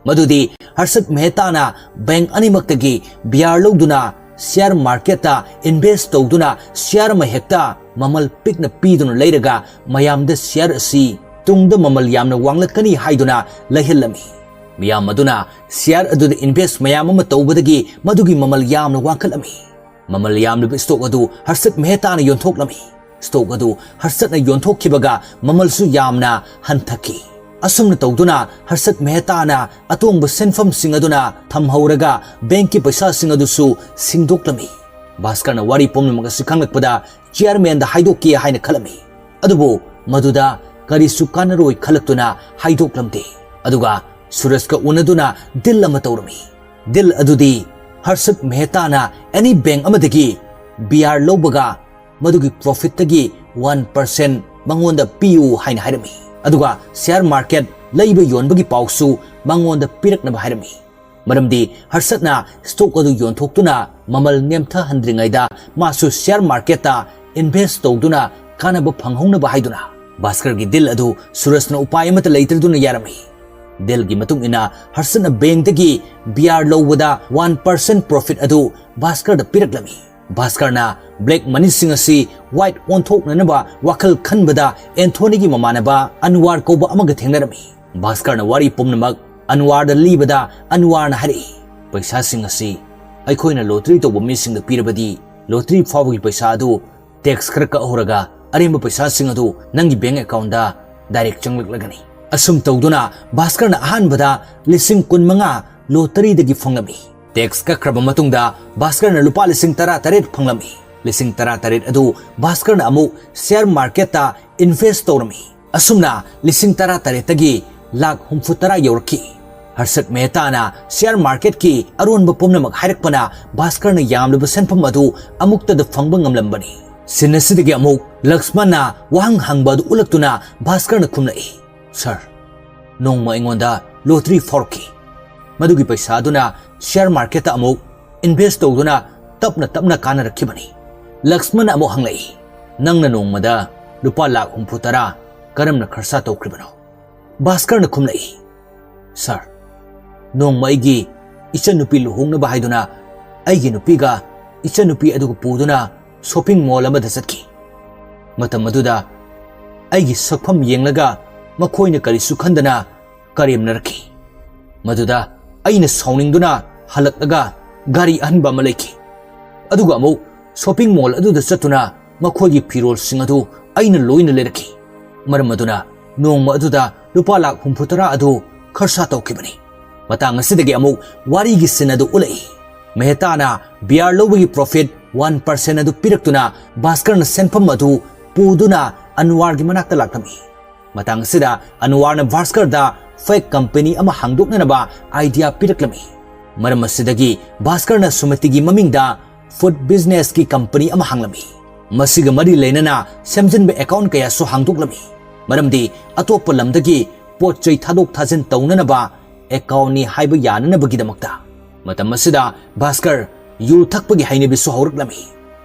ꯃꯗꯨꯗꯤ ꯍꯔꯁꯠ ꯃꯦꯍꯇꯥꯅ ꯕꯦꯡ ꯑꯅꯤꯃꯛꯇꯒꯤ ꯕꯤꯌꯥꯔ ꯂꯧꯗꯨꯅ ꯁꯤꯌꯥꯔ ꯃꯥꯔꯀꯦꯠꯇ ꯏꯟꯚꯦꯁ ꯇꯧꯗꯨꯅ ꯁꯤꯌꯥꯔ ꯑꯃ ꯍꯦꯛꯇ ꯃꯃꯜ ꯄꯤꯛꯅ ꯄꯤꯗꯨꯅ ꯂꯩꯔꯒ ꯃꯌꯥꯝꯗ ꯁꯤꯌꯥꯔ ꯑꯁꯤ ꯇꯨꯡꯗ ꯃꯃꯜ ꯌꯥꯝꯅ ꯋꯥꯡꯂꯛꯀꯅꯤ ꯍꯥꯏꯗꯨꯅ ꯂꯩꯍꯜꯂꯝꯃꯤ꯫ ꯃꯤꯌꯥꯝ ꯑꯗꯨꯅ ꯁꯤꯌꯥꯔ ꯑꯗꯨꯗ ꯏꯟꯚꯦꯁ ꯃꯌꯥꯝ ꯑꯃ ꯇꯧꯕꯗꯒꯤ ꯃꯗꯨꯒꯤ ꯃꯃꯜ ꯌꯥꯝꯅ ꯋꯥꯡꯈꯠꯂꯝꯃꯤ꯫ ꯃꯃꯜ ꯌꯥꯝꯂꯤꯕ ꯁ꯭ꯇꯣꯛ ꯑꯗꯨ ꯍꯔꯁꯠ ꯃꯦꯍꯇꯥꯅ ꯌꯣꯟꯊꯣꯛꯂꯝꯃꯤ꯫ ꯁ꯭ꯇꯣꯛ ꯑꯗꯨ ꯍꯔꯁꯠꯅ ꯌꯣꯟꯊꯣꯛꯈꯤꯕꯒ ꯃꯃꯜꯁꯨ ꯌꯥꯝꯅ ꯍꯟꯊꯈꯤ꯫ ꯑꯁꯨꯝꯅ ꯇꯧꯗꯨꯅ ꯍꯔꯁꯠ ꯃꯦꯍꯇꯥꯅ ꯑꯇꯣꯡꯕ ꯁꯦꯟꯐꯝꯁꯤꯡ ꯑꯗꯨꯅ ꯊꯝꯍꯧꯔꯒ ꯕꯦꯡꯀꯤ ꯄꯩꯁꯥꯁꯤꯡ ꯑꯗꯨꯁꯨ ꯁꯤꯡꯗꯣꯛꯂꯝꯃꯤ꯫ ꯚꯥꯁꯀꯔꯅ ꯋꯥꯔꯤ ꯄꯨꯝꯅꯃꯛ ꯑꯁꯤ ꯈꯪꯂꯛꯄꯗ ꯆꯤꯌꯔꯃꯦꯟꯗ ꯍꯥꯏꯗꯣꯛꯀꯦ ꯍꯥꯏꯅ ꯈꯜꯂꯝꯃꯤ꯫ ꯑꯗꯨꯕꯨ ꯃꯗꯨꯗ ꯀꯔꯤꯁꯨ ꯀꯥꯟꯅꯔꯣꯏ ꯈꯜꯂꯛꯇꯨꯅ ꯍꯥꯏꯗꯣꯛꯂꯝꯗꯦ꯫ ꯑꯗꯨꯒ ꯁꯨꯔꯖꯀ ꯎꯅꯗꯨꯅ ꯗꯤꯜ ꯑꯃ ꯇꯧꯔꯝꯃꯤ꯫ ꯗꯤꯜ ꯑꯗꯨꯗꯤ ꯍꯔꯁꯠ ꯃꯦꯍꯇꯥꯅ ꯑꯦꯅꯤ ꯕꯦꯡ ꯑꯃꯗꯒꯤ ꯕꯤꯌꯥꯔ ꯂꯧꯕꯒ ꯃꯗꯨꯒꯤ ꯄ꯭ꯔꯣꯐꯤꯠꯇꯒꯤ ꯋꯥꯟ ꯄꯥꯔꯁꯦꯟ ꯃꯉꯣꯟꯗ ꯄꯤꯌꯨ ꯍꯥꯏꯅ ꯍꯥꯏꯔꯝꯃꯤ꯫ ꯑꯗꯨꯒ share market ꯂꯩꯕ ꯌꯣꯟꯕꯒꯤ ꯄꯥꯎꯁꯨ ꯃꯉꯣꯟꯗ ꯄꯤꯔꯛꯅꯕ ꯍꯥꯏꯔꯝꯃꯤ꯫ ꯃꯔꯝꯗꯤ ꯍꯔꯁꯠꯅ stock ꯑꯗꯨ ꯌꯣꯟꯊꯣꯛꯇꯨꯅ ꯃꯃꯜ ꯅꯦꯝꯊꯍꯟꯗ꯭ꯔꯤꯉꯩꯗ ꯃꯥꯁꯨ share marketꯇ invest ꯇꯧꯗꯨꯅ ꯀꯥꯟꯅꯕ ꯐꯪꯍꯧꯅꯕ ꯍꯥꯏꯗꯨꯅ ꯚꯥꯁꯀꯔꯒꯤ deal ꯑꯗꯨ ꯁꯨꯔꯖꯅ ꯎꯄꯥꯏ ꯑꯃꯠꯇ ꯂꯩꯇ꯭ꯔꯗꯨꯅ ꯌꯥꯔꯝꯃꯤ꯫ Dealꯒꯤ ꯃꯇꯨꯡ ꯏꯟꯅ ꯍꯔꯁꯠꯅ bankꯇꯒꯤ B R ꯂꯧꯕꯗ one percent profit ꯑꯗꯨ ꯚꯥꯁꯀꯔꯗ ꯄꯤꯔꯛꯂꯝꯃꯤ꯫ ꯚꯥꯁꯀꯔꯅ black moneyꯁꯤꯡ ꯑꯁꯤ white ꯑꯣꯟꯊꯣꯛꯅꯅꯕ ꯋꯥꯈꯜ ꯈꯟꯕꯗ ꯑꯦꯟꯊꯣꯅꯤꯒꯤ ꯃꯃꯥꯟꯅꯕ ꯑꯟꯋꯥꯔ ꯀꯧꯕ ꯑꯃꯒ ꯊꯦꯡꯅꯔꯝꯃꯤ꯫ ꯚꯥꯁꯀꯔꯅ ꯋꯥꯔꯤ ꯄꯨꯝꯅꯃꯛ ꯑꯟꯋꯥꯔꯗ ꯂꯤꯕꯗ ꯑꯟꯋꯥꯔꯅ ꯍꯥꯏꯔꯛꯏ, "ꯄꯩꯁꯥꯁꯤꯡ ꯑꯁꯤ ꯑꯩꯈꯣꯏꯅ lottery ꯇꯧꯕ ꯃꯤꯁꯤꯡꯗ ꯄꯤꯔꯕꯗꯤ lottery ꯐꯥꯎꯕꯒꯤ ꯄꯩꯁꯥ ꯑꯗꯨ tax ꯈꯔ ꯀꯛꯍꯧꯔꯒ ꯑꯔꯦꯝꯕ ꯄꯩꯁꯥꯁꯤꯡ ꯑꯗꯨ ꯅꯪꯒꯤ bank accountꯇ direct ꯆꯪꯂꯛꯂꯒꯅꯤ꯫" ꯑꯁꯨꯝ ꯇꯧꯗꯨꯅ ꯚꯥꯁꯀꯔꯅ ꯑꯍꯥꯟꯕꯗ ꯂꯤꯁꯤꯡ ꯀꯨꯟꯃꯉꯥ lotteryꯗꯒꯤ ꯐꯪꯂꯝꯃꯤ꯫ Tax ꯀꯛꯈ꯭ꯔꯕ ꯃꯇꯨꯡꯗ ꯚꯥꯁꯀꯔꯅ ꯂꯨꯄꯥ ꯂꯤꯁꯤꯡ ꯇꯔꯥꯇꯔꯦꯠ ꯐꯪꯂꯝꯃꯤ꯫ ꯂꯤꯁꯤꯡ ꯇꯔꯥꯇꯔꯦꯠ ꯑꯗꯨ ꯚꯥꯁꯀꯔꯅ ꯑꯃꯨꯛ share marketꯇ invest ꯇꯧꯔꯝꯃꯤ꯫ ꯑꯁꯨꯝꯅ ꯂꯤꯁꯤꯡ ꯇꯔꯥꯇꯔꯦꯠꯇꯒꯤ ꯂꯥꯈ ꯍꯨꯝꯐꯨꯇꯔꯥ ꯌꯧꯔꯛꯈꯤ꯫ ꯍꯔꯁꯠ ꯃꯦꯍꯇꯥꯅ share marketꯀꯤ ꯑꯔꯣꯟꯕ ꯄꯨꯝꯅꯃꯛ ꯍꯥꯏꯔꯛꯄꯅ ꯚꯥꯁꯀꯔꯅ ꯌꯥꯝꯂꯕ ꯁꯦꯟꯐꯝ ꯑꯗꯨ ꯑꯃꯨꯛꯇꯗ ꯐꯪꯕ ꯉꯝꯂꯝꯕꯅꯤ꯫ Scene ꯑꯁꯤꯗꯒꯤ ꯑꯃꯨꯛ ꯂꯛꯁꯃꯟꯅ ꯋꯥꯍꯪ ꯍꯪꯕ ꯑꯗꯨ ꯎꯠꯂꯛꯇꯨꯅ ꯚꯥꯁꯀꯔꯅ ꯈꯨꯝꯂꯛꯏ, "Sir, ꯅꯣꯡꯃ ꯑꯩꯉꯣꯟꯗ lottery ꯐꯥꯎꯔꯛꯈꯤ꯫ ꯃꯗꯨꯒꯤ ꯄꯩꯁꯥ ꯑꯗꯨꯅ share marketꯇ ꯑꯃꯨꯛ invest ꯇꯧꯗꯨꯅ ꯇꯞꯅ ꯇꯞꯅ ꯀꯥꯟꯅꯔꯛꯈꯤꯕꯅꯤ꯫" ꯂꯛꯁꯃꯟꯅ ꯑꯃꯨꯛ ꯍꯪꯂꯛꯏ, "ꯅꯪꯅ ꯅꯣꯡꯃꯗ ꯂꯨꯄꯥ ꯂꯥꯈ ꯍꯨꯝꯐꯨꯇꯔꯥ ꯀꯔꯝꯅ ꯈꯔꯁꯥ ꯇꯧꯈ꯭ꯔꯤꯕꯅꯣ?" ꯚꯥꯁꯀꯔꯅ ꯈꯨꯝꯂꯛꯏ, "Sir, ꯅꯣꯡꯃ ꯑꯩꯒꯤ ꯏꯆꯟꯅꯨꯄꯤ ꯂꯨꯍꯣꯡꯅꯕ ꯍꯥꯏꯗꯨꯅ ꯑꯩꯒꯤ ꯅꯨꯄꯤꯒ ꯏꯆꯟꯅꯨꯄꯤ ꯑꯗꯨꯒ ꯄꯨꯗꯨꯅ shopping mall ꯑꯃꯗ ꯆꯠꯈꯤ꯫ ꯃꯇꯝ ꯑꯗꯨꯗ ꯑꯩꯒꯤ ꯁꯛꯐꯝ ꯌꯦꯡꯂꯒ ꯃꯈꯣꯏꯅ ꯀꯔꯤꯁꯨ ꯈꯟꯗꯅ ꯀꯔꯦꯝꯅꯔꯛꯈꯤ꯫ ꯃꯗꯨꯗ ꯑꯩꯅ ꯁꯥꯎꯅꯤꯡꯗꯨꯅ ꯍꯜꯂꯛꯂꯒ ꯒꯥꯔꯤ ꯑꯍꯟꯕ ꯑꯃ ꯂꯩꯈꯤ꯫ ꯑꯗꯨꯒ ꯑꯃꯨꯛ shopping mall ꯑꯗꯨꯗ ꯆꯠꯇꯨꯅ ꯃꯈꯣꯏꯒꯤ ꯐꯤꯔꯣꯜꯁꯤꯡ ꯑꯗꯨ ꯑꯩꯅ ꯂꯣꯏꯅ ꯂꯩꯔꯛꯈꯤ꯫ ꯃꯔꯝ ꯑꯗꯨꯅ ꯅꯣꯡꯃ ꯑꯗꯨꯗ ꯂꯨꯄꯥ ꯂꯥꯈ ꯍꯨꯝꯐꯨꯇꯔꯥ ꯑꯗꯨ ꯈꯔꯁꯥ ꯇꯧꯈꯤꯕꯅꯤ꯫" ꯃꯇꯥꯡ ꯑꯁꯤꯗꯒꯤ ꯑꯃꯨꯛ ꯋꯥꯔꯤꯒꯤ scene ꯑꯗꯨ ꯎꯠꯂꯛꯏ꯫ ꯃꯦꯍꯇꯥꯅ B R ꯂꯧꯕꯒꯤ profit one percent ꯑꯗꯨ ꯄꯤꯔꯛꯇꯨꯅ ꯚꯥꯁꯀꯔꯅ ꯁꯦꯟꯐꯝ ꯑꯗꯨ ꯄꯨꯗꯨꯅ ꯑꯟꯋꯥꯔꯒꯤ ꯃꯅꯥꯛꯇ ꯂꯥꯛꯂꯝꯃꯤ꯫ ꯃꯇꯥꯡ ꯑꯁꯤꯗ ꯑꯟꯋꯥꯔꯅ ꯚꯥꯁꯀꯔꯗ fake company ꯑꯃ ꯍꯥꯡꯗꯣꯛꯅꯅꯕ idea ꯄꯤꯔꯛꯂꯝꯃꯤ꯫ ꯃꯔꯝ ꯑꯁꯤꯗꯒꯤ ꯚꯥꯁꯀꯔꯅ ꯁꯨꯃꯇꯤꯒꯤ ꯃꯃꯤꯡꯗ food businessꯀꯤ company ꯑꯃ ꯍꯥꯡꯂꯝꯃꯤ꯫ ꯃꯁꯤꯒ ꯃꯔꯤ ꯂꯩꯅꯅ ꯁꯦꯝꯖꯤꯟꯕ ꯑꯦꯀꯥꯎꯟ ꯀꯌꯥꯁꯨ ꯍꯥꯡꯗꯣꯛꯂꯝꯃꯤ꯫ ꯃꯔꯝꯗꯤ ꯑꯇꯣꯞꯄ ꯂꯝꯗꯒꯤ ꯄꯣꯠ ꯆꯩ ꯊꯥꯗꯣꯛ ꯊꯥꯖꯤꯟ ꯇꯧꯅꯅꯕ ꯑꯦꯀꯥꯎꯟꯅꯤ ꯍꯥꯏꯕ ꯌꯥꯅꯅꯕꯒꯤꯗꯃꯛꯇ꯫ ꯃꯇꯝ ꯑꯁꯤꯗ ꯚꯥꯁꯀꯔ ꯌꯨ ꯊꯛꯄꯒꯤ ꯍꯩꯅꯕꯤꯁꯨ ꯍꯧꯔꯛꯂꯝꯃꯤ꯫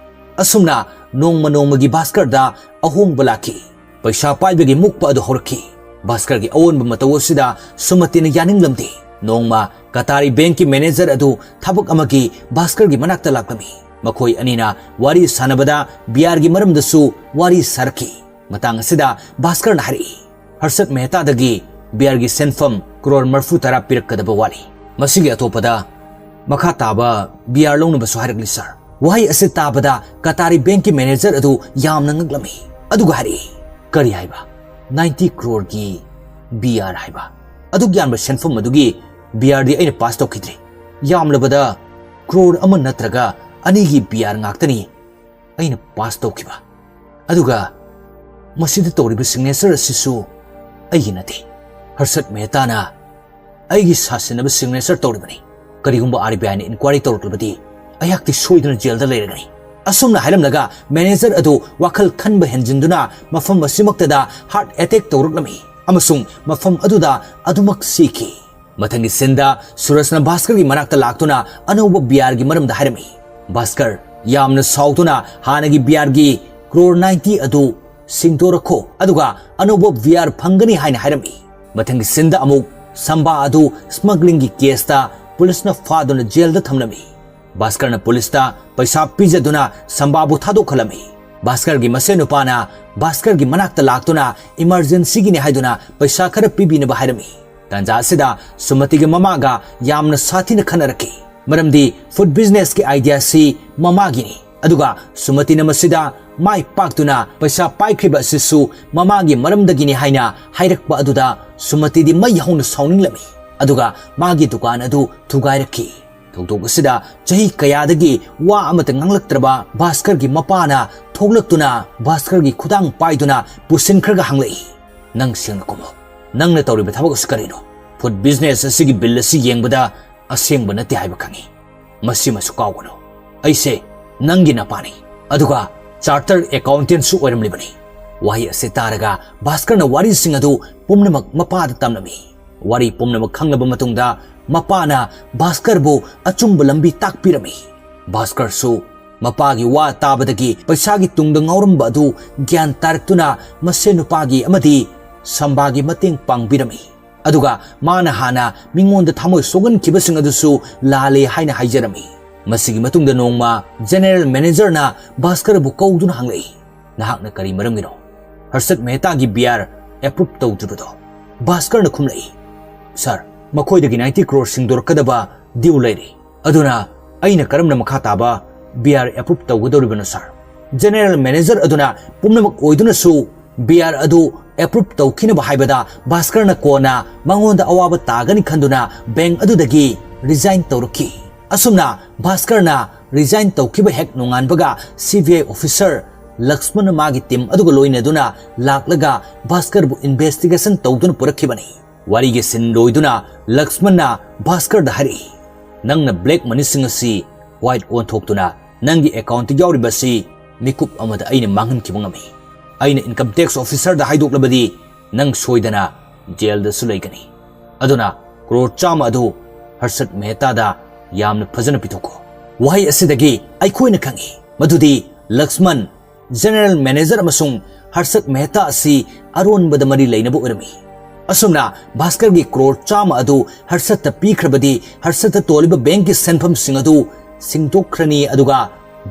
ꯑꯁꯨꯝꯅ ꯅꯣꯡꯃ ꯅꯣꯡꯃꯒꯤ ꯚꯥꯁꯀꯔꯗ ꯑꯍꯣꯡꯕ ꯂꯥꯛꯈꯤ꯫ ꯄꯩꯁꯥ ꯄꯥꯏꯕꯒꯤ ꯃꯨꯛꯄ ꯑꯗꯨ ꯍꯧꯔꯛꯈꯤ꯫ ꯚꯥꯁꯀꯔꯒꯤ ꯑꯑꯣꯟꯕ ꯃꯇꯧ ꯑꯁꯤꯗ ꯁꯨꯃꯇꯤꯅ ꯌꯥꯅꯤꯡꯂꯝꯗꯦ꯫ ꯅꯣꯡꯃ ꯀꯇꯥꯔꯤ ꯕꯦꯡꯛꯀꯤ ꯃꯦꯅꯦꯖꯔ ꯑꯗꯨ ꯊꯕꯛ ꯑꯃꯒꯤ ꯚꯥꯁꯀꯔꯒꯤ ꯃꯅꯥꯛꯇ ꯂꯥꯛꯂꯝꯃꯤ꯫ ꯃꯈꯣꯏ ꯑꯅꯤꯅ ꯋꯥꯔꯤ ꯁꯥꯟꯅꯕꯗ ꯕꯤꯌꯥꯔꯒꯤ ꯃꯔꯝꯗꯁꯨ ꯋꯥꯔꯤ ꯁꯥꯔꯛꯈꯤ꯫ ꯃꯇꯥꯡ ꯑꯁꯤꯗ ꯚꯥꯁꯀꯔꯅ ꯍꯥꯏꯔꯛꯏ, "ꯍꯔꯁꯠ ꯃꯦꯍꯇꯥꯗꯒꯤ ꯕꯤꯌꯥꯔꯒꯤ ꯁꯦꯟꯐꯝ ꯀ꯭ꯔꯣꯔ ꯃꯔꯐꯨ ꯇꯔꯥ ꯄꯤꯔꯛꯀꯗꯕ ꯋꯥꯠꯂꯤ꯫ ꯃꯁꯤꯒꯤ ꯑꯇꯣꯞꯄꯗ ꯃꯈꯥ ꯇꯥꯕ ꯕꯤꯌꯥꯔ ꯂꯧꯅꯕꯁꯨ ꯍꯥꯏꯔꯛꯂꯤ, ꯁꯥꯔ"꯫ ꯋꯥꯍꯩ ꯑꯁꯤ ꯇꯥꯕꯗ ꯀꯇꯥꯔꯤ ꯕꯦꯡꯛꯀꯤ ꯃꯦꯅꯦꯖꯔ ꯑꯗꯨ ꯌꯥꯝꯅ ꯉꯛꯂꯝꯃꯤ꯫ ꯑꯗꯨꯒ ꯍꯥꯏꯔꯛꯏ, "ꯀꯔꯤ ꯍꯥꯏꯕ? ꯅꯥꯏꯟꯇꯤ ꯀ꯭ꯔꯣꯔꯒꯤ ꯕꯤꯌꯥꯔ ꯍꯥꯏꯕ? ꯑꯗꯨꯛ ꯌꯥꯝꯕ ꯁꯦꯟꯐꯝ ꯑꯗꯨꯒꯤ ꯕꯤꯌꯥꯔꯗꯤ ꯑꯩꯅ ꯄꯥꯁ ꯇꯧꯈꯤꯗ꯭ꯔꯤ꯫ ꯌꯥꯝꯂꯕꯗ ꯀ꯭ꯔꯣꯔ ꯑꯃ ꯅꯠꯇ꯭ꯔꯒ ꯑꯅꯤꯒꯤ ꯕꯤꯌꯥꯔ ꯉꯥꯛꯇꯅꯤ ꯑꯩꯅ ꯄꯥꯁ ꯇꯧꯈꯤꯕ꯫ ꯑꯗꯨꯒ ꯃꯁꯤꯗ ꯇꯧꯔꯤꯕ ꯁꯤꯒꯅꯦꯆꯔ ꯑꯁꯤꯁꯨ ꯑꯩꯒꯤ ꯅꯠꯇꯦ꯫ ꯍꯔꯁꯠ ꯃꯦꯍꯇꯥꯅ ꯑꯩꯒꯤ ꯁꯥꯁꯤꯟꯅꯕ ꯁꯤꯒꯅꯦꯆꯔ ꯇꯧꯔꯤꯕꯅꯤ꯫ ꯀꯔꯤꯒꯨꯝꯕ ꯑꯥꯔ ꯕꯤ ꯑꯥꯏꯅ ꯏꯟꯀ꯭ꯋꯥꯏꯔꯤ ꯇꯧꯔꯛꯂꯕꯗꯤ ꯑꯩꯍꯥꯛꯇꯤ ꯁꯣꯏꯗꯅ ꯖꯦꯜꯗ ꯂꯩꯔꯒꯅꯤ"꯫ ꯑꯁꯨꯝꯅ ꯍꯥꯏꯔꯝꯂꯒ ꯃꯦꯅꯦꯖꯔ ꯑꯗꯨ ꯋꯥꯈꯜ ꯈꯟꯕ ꯍꯦꯟꯖꯤꯟꯗꯨꯅ ꯃꯐꯝ ꯑꯁꯤꯃꯛꯇꯗ ꯍꯥꯔꯠ ꯑꯦꯇꯦꯛ ꯇꯧꯔꯛꯂꯝꯃꯤ ꯑꯃꯁꯨꯡ ꯃꯐꯝ ꯑꯗꯨꯗ ꯑꯗꯨꯃꯛ ꯁꯤꯈꯤ꯫ ꯃꯊꯪꯒꯤ ꯁꯤꯟꯗ ꯁꯨꯔꯖꯅ ꯚꯥꯁꯀꯔꯒꯤ ꯃꯅꯥꯛꯇ ꯂꯥꯛꯇꯨꯅ ꯑꯅꯧꯕ ꯕꯤꯌꯥꯔꯒꯤ ꯃꯔꯝꯗ ꯍꯥꯏꯔꯝꯃꯤ꯫ ꯚꯥꯁꯀꯔ ꯌꯥꯝꯅ ꯁꯥꯎꯗꯨꯅ ꯍꯥꯟꯅꯒꯤ ꯕꯤꯌꯥꯔꯒꯤ ꯀ꯭ꯔꯣꯔ ꯅꯥꯏꯟꯇꯤ ꯑꯗꯨ ꯁꯤꯡꯗꯣꯔꯛꯈꯣ, ꯑꯗꯨꯒ ꯑꯅꯧꯕ ꯕꯤꯌꯥꯔ ꯐꯪꯒꯅꯤ ꯍꯥꯏꯅ ꯍꯥꯏꯔꯝꯃꯤ꯫ ꯃꯊꯪꯒꯤ ꯁꯤꯟꯗ ꯑꯃꯨꯛ ꯁꯝꯕꯥ ꯑꯗꯨ ꯁ꯭ꯃꯒ꯭ꯂꯤꯡꯒꯤ ꯀꯦꯁꯇ ꯄꯨꯂꯤꯁꯅ ꯐꯥꯗꯨꯅ ꯖꯦꯜꯗ ꯊꯝꯂꯝꯃꯤ꯫ ꯚꯥꯁꯀꯔꯅ ꯄꯨꯂꯤꯁꯇ ꯄꯩꯁꯥ ꯄꯤꯖꯗꯨꯅ ꯁꯝꯕꯥꯕꯨ ꯊꯥꯗꯣꯛꯍꯜꯂꯝꯃꯤ꯫ ꯚꯥꯁꯀꯔꯒꯤ ꯃꯁꯦꯟ ꯅꯨꯄꯥꯅ ꯚꯥꯁꯀꯔꯒꯤ ꯃꯅꯥꯛꯇ ꯂꯥꯛꯇꯨꯅ ꯏꯃꯔꯖꯦꯟꯁꯤꯒꯤꯅꯤ ꯍꯥꯏꯗꯨꯅ ꯄꯩꯁꯥ ꯈꯔ ꯄꯤꯕꯤꯅꯕ ꯍꯥꯏꯔꯝꯃꯤ꯫ ꯇꯥꯟꯖꯥ ꯑꯁꯤꯗ ꯁꯨꯃꯇꯤꯒ ꯃꯃꯥꯒ ꯌꯥꯝꯅ ꯁꯥꯊꯤꯅ ꯈꯟꯅꯔꯛꯈꯤ, ꯃꯔꯝꯗꯤ ꯐꯨꯗ ꯕꯤꯖꯤꯅꯦꯁꯀꯤ ꯑꯥꯏꯗꯤꯌꯥꯁꯤ ꯃꯃꯥꯒꯤꯅꯤ꯫ ꯑꯗꯨꯒ ꯁꯨꯃꯇꯤꯅ ꯃꯁꯤꯗ ꯃꯥꯏ ꯄꯥꯛꯇꯨꯅ ꯄꯩꯁꯥ ꯄꯥꯏꯈ꯭ꯔꯤꯕ ꯑꯁꯤꯁꯨ ꯃꯃꯥꯒꯤ ꯃꯔꯝꯗꯒꯤꯅꯤ ꯍꯥꯏꯅ ꯍꯥꯏꯔꯛꯄ ꯑꯗꯨꯗ ꯁꯨꯃꯇꯤꯗꯤ ꯃꯩ ꯍꯧꯅ ꯁꯥꯎꯅꯤꯡꯂꯝꯃꯤ꯫ ꯑꯗꯨꯒ ꯃꯥꯒꯤ ꯗꯨꯀꯥꯟ ꯑꯗꯨ ꯊꯨꯒꯥꯏꯔꯛꯈꯤ꯫ ꯊꯧꯗꯣꯛ ꯑꯁꯤꯗ ꯆꯍꯤ ꯀꯌꯥꯗꯒꯤ ꯋꯥ ꯑꯃꯠꯇ ꯉꯥꯡꯂꯛꯇ꯭ꯔꯕ ꯚꯥꯁꯀꯔꯒꯤ ꯃꯄꯥꯅ ꯊꯣꯛꯂꯛꯇꯨꯅ ꯚꯥꯁꯀꯔꯒꯤ ꯈꯨꯗꯥꯡ ꯄꯥꯏꯗꯨꯅ ꯄꯨꯁꯤꯟꯈ꯭ꯔꯒ ꯍꯪꯂꯛꯏ, "ꯅꯪ ꯁꯦꯡꯅ ꯈꯨꯝꯃꯨ꯫ ꯅꯪꯅ ꯇꯧꯔꯤꯕ ꯊꯕꯛ ꯑꯁꯤ ꯀꯔꯤꯅꯣ? ꯐꯨꯗ ꯕꯤꯖꯤꯅꯦꯁ ꯑꯁꯤꯒꯤ ꯕꯤꯜ ꯑꯁꯤ ꯌꯦꯡꯕꯗ ꯑꯁꯦꯡꯕ ꯅꯠꯇꯦ ꯍꯥꯏꯕ ꯈꯪꯉꯤ꯫ ꯃꯁꯤꯃꯁꯨ ꯀꯥꯎꯒꯅꯨ꯫ ꯑꯩꯁꯦ ꯅꯪꯒꯤ ꯅꯄꯥꯅꯤ꯫ ꯑꯗꯨꯒ ꯆꯥꯔꯇꯔ ꯑꯦꯀꯥꯎꯟꯇꯦꯟꯁꯨ ꯑꯣꯏꯔꯝꯂꯤꯕꯅꯤ꯫ ꯋꯥꯍꯩ ꯑꯁꯤ ꯇꯥꯔꯒ ꯚꯥꯁꯀꯔꯅ ꯋꯥꯔꯤꯁꯤꯡ ꯑꯗꯨ ꯄꯨꯝꯅꯃꯛ ꯃꯄꯥꯗ ꯇꯝꯂꯝꯃꯤ꯫ ꯋꯥꯔꯤ ꯄꯨꯝꯅꯃꯛ ꯈꯪꯂꯕ ꯃꯇꯨꯡꯗ ꯃꯄꯥꯅ ꯚꯥꯁꯀꯔꯕꯨ ꯑꯆꯨꯝꯕ ꯂꯝꯕꯤ ꯇꯥꯛꯄꯤꯔꯝꯃꯤ꯫ ꯚꯥꯁꯀꯔꯁꯨ ꯃꯄꯥꯒꯤ ꯋꯥ ꯇꯥꯕꯗꯒꯤ ꯄꯩꯁꯥꯒꯤ ꯇꯨꯡꯗ ꯉꯥꯎꯔꯝꯕ ꯑꯗꯨ ꯒ꯭ꯌꯥꯟ ꯇꯥꯔꯛꯇꯨꯅ ꯃꯁꯦꯟ ꯅꯨꯄꯥꯒꯤ ꯑꯃꯗꯤ ꯁꯝꯕꯥꯒꯤ ꯃꯇꯦꯡ ꯄꯥꯡꯕꯤꯔꯝꯃꯤ꯫ ꯑꯗꯨꯒ ꯃꯥꯅ ꯍꯥꯟꯅ ꯃꯤꯉꯣꯟꯗ ꯊꯃꯣꯏ ꯁꯣꯛꯍꯟꯈꯤꯕꯁꯤꯡ ꯑꯗꯨꯁꯨ ꯂꯥꯜꯂꯦ ꯍꯥꯏꯅ ꯍꯥꯏꯖꯔꯝꯃꯤ꯫ ꯃꯁꯤꯒꯤ ꯃꯇꯨꯡꯗ ꯅꯣꯡꯃ ꯖꯦꯅꯦꯔꯦꯜ ꯃꯦꯅꯦꯖꯔꯅ ꯚꯥꯁꯀꯔꯕꯨ ꯀꯧꯗꯨꯅ ꯍꯪꯂꯛꯏ, "ꯅꯍꯥꯛꯅ ꯀꯔꯤ ꯃꯔꯝꯒꯤꯅꯣ ꯍꯔꯁꯠ ꯃꯦꯍꯇꯥꯒꯤ ꯕꯤ ꯑꯥꯔ ꯑꯦꯄ꯭ꯔꯨꯞ ꯇꯧꯗ꯭ꯔꯤꯕꯗꯣ?" ꯚꯥꯁꯀꯔꯅ ꯈꯨꯝꯂꯛꯏ, "ꯁꯥꯔ, ꯃꯈꯣꯏꯗꯒꯤ ꯅꯥꯏꯟꯇꯤ ꯀ꯭ꯔꯣꯔ ꯁꯤꯡꯗꯣꯔꯛꯀꯗꯕ ꯗ꯭ꯌꯨ ꯂꯩꯔꯤ꯫ ꯑꯗꯨꯅ ꯑꯩꯅ ꯀꯔꯝꯅ ꯃꯈꯥ ꯇꯥꯕ ꯕꯤ ꯑꯥꯔ ꯑꯦꯄ꯭ꯔꯨꯞ ꯇꯧꯒꯗꯧꯔꯤꯕꯅꯣ, ꯁꯥꯔ?" ꯖꯦꯅꯦꯔꯦꯜ ꯃꯦꯅꯦꯖꯔ ꯑꯗꯨꯅ ꯄꯨꯝꯅꯃꯛ ꯑꯣꯏꯗꯨꯅꯁꯨ ꯕꯤ ꯑꯥꯔ ꯑꯗꯨ ꯑꯦꯄ꯭ꯔꯨꯞ ꯇꯧꯈꯤꯅꯕ ꯍꯥꯏꯕꯗ ꯚꯥꯁꯀꯔꯅ ꯀꯣꯟꯅ ꯃꯉꯣꯟꯗ ꯑꯋꯥꯕ ꯇꯥꯒꯅꯤ ꯈꯟꯗꯨꯅ ꯕꯦꯡꯛ ꯑꯗꯨꯗꯒꯤ ꯔꯤꯖꯥꯏꯟ ꯇꯧꯔꯛꯈꯤ꯫ ꯑꯁꯨꯝꯅ ꯚꯥꯁꯀꯔꯅ ꯔꯤꯖꯥꯏꯟ ꯇꯧꯈꯤꯕ ꯍꯦꯛ ꯅꯣꯡꯉꯥꯟꯕꯒ ꯁꯤ ꯕꯤ ꯑꯥꯏ ꯑꯣꯐꯤꯁꯔ ꯂꯛꯁꯃꯟꯅ ꯃꯥꯒꯤ ꯇꯤꯝ ꯑꯗꯨꯒ ꯂꯣꯏꯅꯗꯨꯅ ꯂꯥꯛꯂꯒ ꯚꯥꯁꯀꯔꯕꯨ ꯏꯟꯚꯦꯁꯇꯤꯒꯦꯁꯟ ꯇꯧꯗꯨꯅ ꯄꯨꯔꯛꯈꯤꯕꯅꯤ꯫ ꯋꯥꯔꯤꯒꯤ ꯁꯤꯟ ꯂꯣꯏꯗꯨꯅ ꯂꯛꯁꯃꯟꯅ ꯚꯥꯁꯀꯔꯗ ꯍꯥꯏꯔꯛꯏ, "ꯅꯪꯅ ꯕ꯭ꯂꯦꯛ ꯃꯅꯤꯁꯤꯡ ꯑꯁꯤ ꯋꯥꯏꯠ ꯑꯣꯟꯊꯣꯛꯇꯨꯅ ꯅꯪꯒꯤ ꯑꯦꯀꯥꯎꯟꯠꯇ ꯌꯥꯎꯔꯤꯕ ꯑꯁꯤ ꯃꯤꯀꯨꯞ ꯑꯃꯗ ꯑꯩꯅ ꯃꯥꯡꯍꯟꯈꯤꯕ ꯉꯝꯃꯤ꯫ ꯑꯩꯅ ꯏꯟꯀꯝ ꯇꯦꯛꯁ ꯑꯣꯐꯤꯁꯔꯗ ꯍꯥꯏꯗꯣꯛꯂꯕꯗꯤ ꯅꯪ ꯁꯣꯏꯗꯅ ꯖꯦꯜꯗꯁꯨ ꯂꯩꯒꯅꯤ꯫ ꯑꯗꯨꯅ ꯀ꯭ꯔꯣꯔ ꯆꯥꯝꯃ ꯑꯗꯨ ꯍꯔꯁꯠ ꯃꯦꯍꯇꯥꯗ ꯌꯥꯝꯅ ꯐꯖꯅ ꯄꯤꯊꯣꯛꯈꯣ꯫" ꯋꯥꯍꯩ ꯑꯁꯤꯗꯒꯤ ꯑꯩꯈꯣꯏꯅ ꯈꯪꯏ ꯃꯗꯨꯗꯤ ꯂꯛꯁꯃꯟ, ꯖꯦꯅꯦꯔꯦꯜ ꯃꯦꯅꯦꯖꯔ ꯑꯃꯁꯨꯡ ꯍꯔꯁꯠ ꯃꯦꯍꯇꯥ ꯑꯁꯤ ꯑꯔꯣꯟꯕꯗ ꯃꯔꯤ ꯂꯩꯅꯕ ꯑꯣꯏꯔꯝꯃꯤ꯫ ꯑꯁꯨꯝꯅ ꯚꯥꯁꯀꯔꯒꯤ ꯀ꯭ꯔꯣꯔ ꯆꯥꯝꯃ ꯑꯗꯨ ꯍꯔꯁꯠꯇ ꯄꯤꯈ꯭ꯔꯕꯗꯤ ꯍꯔꯁꯠꯇ ꯇꯣꯜꯂꯤꯕ ꯕꯦꯡꯛꯀꯤ ꯁꯦꯟꯐꯝꯁꯤꯡ ꯑꯗꯨ ꯁꯤꯡꯗꯣꯛꯈ꯭ꯔꯅꯤ, ꯑꯗꯨꯒ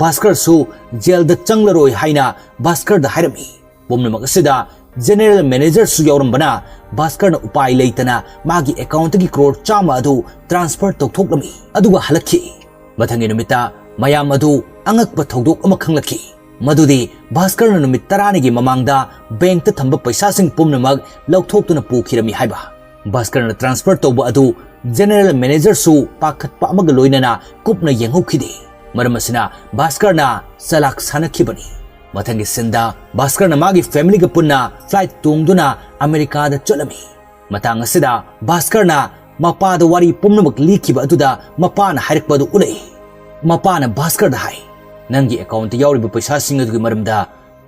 ꯚꯥꯁꯀꯔꯁꯨ ꯖꯦꯜꯗ ꯆꯪꯂꯔꯣꯏ ꯍꯥꯏꯅ ꯚꯥꯁꯀꯔꯗ ꯍꯥꯏꯔꯝꯃꯤ꯫ ꯄꯨꯝꯅꯃꯛ ꯑꯁꯤꯗ ꯖꯦꯅꯦꯔꯦꯜ ꯃꯦꯅꯦꯖꯔꯁꯨ ꯌꯥꯎꯔꯝꯕꯅ ꯚꯥꯁꯀꯔꯅ ꯎꯄꯥꯏ ꯂꯩꯇꯅ ꯃꯥꯒꯤ ꯑꯦꯀꯥꯎꯟꯠꯇꯒꯤ ꯀ꯭ꯔꯣꯔ ꯆꯥꯝꯃ ꯑꯗꯨ ꯇ꯭ꯔꯥꯟꯁꯐꯔ ꯇꯧꯊꯣꯛꯂꯝꯃꯤ, ꯑꯗꯨꯒ ꯍꯜꯂꯛꯈꯤ꯫ ꯃꯊꯪꯒꯤ ꯅꯨꯃꯤꯠꯇ ꯃꯌꯥꯝ ꯑꯗꯨ ꯑꯉꯛꯄ ꯊꯧꯗꯣꯛ ꯑꯃ ꯈꯪꯂꯛꯈꯤ, ꯃꯗꯨꯗꯤ ꯚꯥꯁꯀꯔꯅ ꯅꯨꯃꯤꯠ ꯇꯔꯥꯅꯤꯒꯤ ꯃꯃꯥꯡꯗ ꯕꯦꯡꯛꯇ ꯊꯝꯕ ꯄꯩꯁꯥꯁꯤꯡ ꯄꯨꯝꯅꯃꯛ ꯂꯧꯊꯣꯛꯇꯨꯅ ꯄꯨꯈꯤꯔꯝꯃꯤ ꯍꯥꯏꯕ꯫ ꯚꯥꯁꯀꯔꯅ ꯇ꯭ꯔꯥꯟꯁꯐꯔ ꯇꯧꯕ ꯑꯗꯨ ꯖꯦꯅꯦꯔꯦꯜ ꯃꯦꯅꯦꯖꯔꯁꯨ ꯄꯥꯈꯠꯄ ꯑꯃꯒ ꯂꯣꯏꯅꯅ ꯀꯨꯞꯅ ꯌꯦꯡꯍꯧꯈꯤꯗꯦ꯫ ꯃꯔꯝ ꯑꯁꯤꯅ ꯚꯥꯁꯀꯔꯅ ꯆꯂꯥꯛ ꯁꯥꯟꯅꯈꯤꯕꯅꯤ꯫ ꯃꯊꯪꯒꯤ ꯁꯤꯟꯗ ꯚꯥꯁꯀꯔꯅ ꯃꯥꯒꯤ ꯐꯦꯃꯤꯂꯤꯒ ꯄꯨꯟꯅ ꯐ꯭ꯂꯥꯏꯠ ꯇꯣꯡꯗꯨꯅ ꯑꯃꯦꯔꯤꯀꯥꯗ ꯆꯠꯂꯝꯃꯤ꯫ ꯃꯇꯥꯡ ꯑꯁꯤꯗ ꯚꯥꯁꯀꯔꯅ ꯃꯄꯥꯗ ꯋꯥꯔꯤ ꯄꯨꯝꯅꯃꯛ ꯂꯤꯈꯤꯕ ꯑꯗꯨꯗ ꯃꯄꯥꯅ ꯍꯥꯏꯔꯛꯄ ꯑꯗꯨ ꯎꯠꯂꯛꯏ꯫ ꯃꯄꯥꯅ ꯚꯥꯁꯀꯔꯗ ꯍꯥꯏ, ꯅꯪꯒꯤ ꯑꯦꯀꯥꯎꯟꯠꯇ ꯌꯥꯎꯔꯤꯕ ꯄꯩꯁꯥꯁꯤꯡ ꯑꯗꯨꯒꯤ ꯃꯔꯝꯗ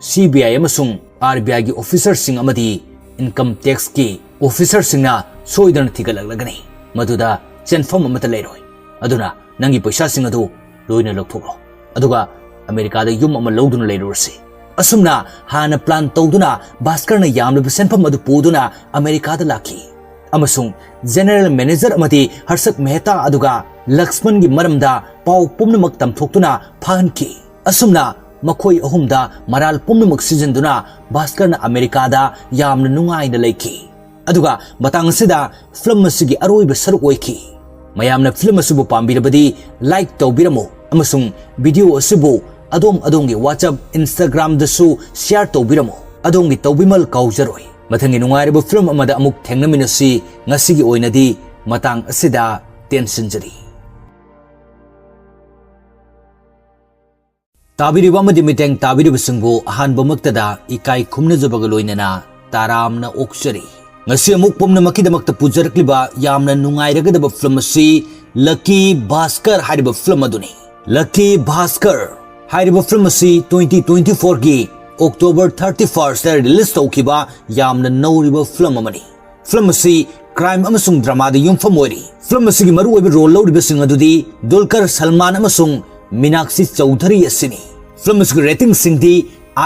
ꯁꯤ ꯕꯤ ꯑꯥꯏ ꯑꯃꯁꯨꯡ ꯑꯥꯔ ꯕꯤ ꯑꯥꯏꯒꯤ ꯑꯣꯐꯤꯁꯔꯁꯤꯡ ꯑꯃꯗꯤ ꯏꯟꯀꯝ ꯇꯦꯛꯁꯀꯤ ꯑꯣꯐꯤꯁꯔꯁꯤꯡꯅ ꯁꯣꯏꯗꯅ ꯊꯤꯒꯠꯂꯛꯂꯒꯅꯤ꯫ ꯃꯗꯨꯗ ꯆꯦꯟꯐꯝ ꯑꯃꯠꯇ ꯂꯩꯔꯣꯏ꯫ ꯑꯗꯨꯅ ꯅꯪꯒꯤ ꯄꯩꯁꯥꯁꯤꯡ ꯑꯗꯨ ꯂꯣꯏꯅ ꯂꯧꯊꯣꯛꯂꯣ꯫ ꯑꯗꯨꯒ ꯑꯃꯦꯔꯤꯀꯥꯗ ꯌꯨꯝ ꯑꯃ ꯂꯧꯗꯨꯅ ꯂꯩꯔꯨꯔꯁꯤ꯫ ꯑꯁꯨꯝꯅ ꯍꯥꯟꯅ ꯄ꯭ꯂꯥꯟ ꯇꯧꯗꯨꯅ ꯚꯥꯁꯀꯔꯅ ꯌꯥꯝꯂꯕ ꯁꯦꯟꯐꯝ ꯑꯗꯨ ꯄꯨꯗꯨꯅ ꯑꯃꯦꯔꯤꯀꯥꯗ ꯂꯥꯛꯈꯤ꯫ ꯑꯃꯁꯨꯡ ꯖꯦꯅꯔꯦꯜ ꯃꯦꯅꯦꯖꯔ ꯑꯃꯗꯤ ꯍꯔꯁꯛ ꯃꯦꯍꯇꯥ ꯑꯗꯨꯒ ꯂꯛꯁꯃꯟꯒꯤ ꯃꯔꯝꯗ ꯄꯥꯎ ꯄꯨꯝꯅꯃꯛ ꯇꯝꯊꯣꯛꯇꯨꯅ ꯐꯥꯍꯟꯈꯤ꯫ ꯑꯁꯨꯝꯅ ꯃꯈꯣꯏ ꯑꯍꯨꯝꯗ ꯃꯔꯥꯜ ꯄꯨꯝꯅꯃꯛ ꯁꯤꯖꯤꯟꯗꯨꯅ ꯚꯥꯁꯀꯔꯅ ꯑꯃꯦꯔꯤꯀꯥꯗ ꯌꯥꯝꯅ ꯅꯨꯡꯉꯥꯏꯅ ꯂꯩꯈꯤ꯫ ꯑꯗꯨꯒ ꯃꯇꯥꯡ ꯑꯁꯤꯗ ꯐꯤꯂꯝ ꯑꯁꯤꯒꯤ ꯑꯔꯣꯏꯕ ꯁꯔꯨꯛ ꯑꯣꯏꯈꯤ꯫ ꯃꯌꯥꯝꯅ ꯐꯤꯂꯝ ꯑꯁꯤꯕꯨ ꯄꯥꯝꯕꯤꯔꯕꯗꯤ ꯂꯥꯏꯛ ꯇꯧꯕꯤꯔꯝꯃꯨ ꯑꯃꯁꯨꯡ ꯚꯤꯗꯤꯑꯣ ꯑꯁꯤꯕꯨ ꯑꯗꯣꯝ ꯑꯗꯣꯝꯒꯤ WhatsApp, Instagram-ꯗꯁꯨ ꯁꯤꯌꯥꯔ ꯇꯧꯕꯤꯔꯝꯃꯨ꯫ ꯑꯗꯣꯝꯒꯤ ꯇꯧꯕꯤꯃꯜ ꯀꯥꯎꯖꯔꯣꯏ꯫ ꯃꯊꯪꯒꯤ ꯅꯨꯡꯉꯥꯏꯔꯕ ꯐꯤꯂꯝ ꯑꯃꯗ ꯑꯃꯨꯛ ꯊꯦꯡꯅꯃꯤꯟꯅꯁꯤ꯫ ꯉꯁꯤꯒꯤ ꯑꯣꯏꯅꯗꯤ ꯃꯇꯥꯡ ꯑꯁꯤꯗ ꯇꯦꯟꯁꯤꯟꯖꯔꯤ꯫ ꯇꯥꯕꯤꯔꯤꯕ ꯑꯃꯗꯤ ꯃꯤꯠꯌꯦꯡ ꯇꯥꯕꯤꯔꯤꯕꯁꯤꯡꯕꯨ ꯑꯍꯥꯟꯕꯃꯛꯇꯗ ꯏꯀꯥꯏ ꯈꯨꯝꯅꯖꯕꯒ ꯂꯣꯏꯅꯅ ꯇꯔꯥꯝꯅ ꯑꯣꯛꯆꯔꯤ꯫ ꯉꯁꯤ ꯑꯃꯨꯛ ꯄꯨꯝꯅꯃꯛꯀꯤꯗꯃꯛꯇ ꯄꯨꯖꯔꯛꯂꯤꯕ ꯌꯥꯝꯅ ꯅꯨꯡꯉꯥꯏꯔꯒꯗꯕ ꯐꯤꯂꯝ ꯑꯁꯤ ꯂꯛꯀꯤ ꯚꯥꯁꯀꯔ ꯍꯥꯏꯔꯤꯕ ꯐꯤꯂꯝ ꯑꯗꯨꯅꯤ꯫ ꯂꯛꯀꯤ ꯚꯥꯁꯀꯔ ꯍꯥꯏꯔꯤꯕ ꯐꯤꯂꯝ ꯑꯁꯤ twenty twenty-four-ꯒꯤ October thirty-first-ꯇ ꯔꯤꯂꯤꯖ ꯇꯧꯈꯤꯕ ꯌꯥꯝꯅ ꯅꯧꯔꯤꯕ ꯐꯤꯂꯝ ꯑꯃꯅꯤ꯫ ꯐꯤꯂꯝ ꯑꯁꯤ ꯀ꯭ꯔꯥꯏꯝ ꯑꯃꯁꯨꯡ ꯗ꯭ꯔꯃꯥꯗ ꯌꯨꯝꯐꯝ ꯑꯣꯏꯔꯤ꯫ ꯐꯤꯂꯝ ꯑꯁꯤꯒꯤ ꯃꯔꯨꯑꯣꯏꯕ ꯔꯣꯜ ꯂꯧꯔꯤꯕꯁꯤꯡ ꯑꯗꯨꯗꯤ ꯗꯨꯜꯀꯔ ꯁꯜꯃꯥꯟ ꯑꯃꯁꯨꯡ ꯃꯤꯅꯥꯛꯁꯤ ꯆꯧꯙꯔꯤ ꯑꯁꯤꯅꯤ꯫ ꯐꯤꯂꯝ ꯑꯁꯤꯒꯤ ꯔꯦꯇꯤꯡꯁꯤꯡꯗꯤ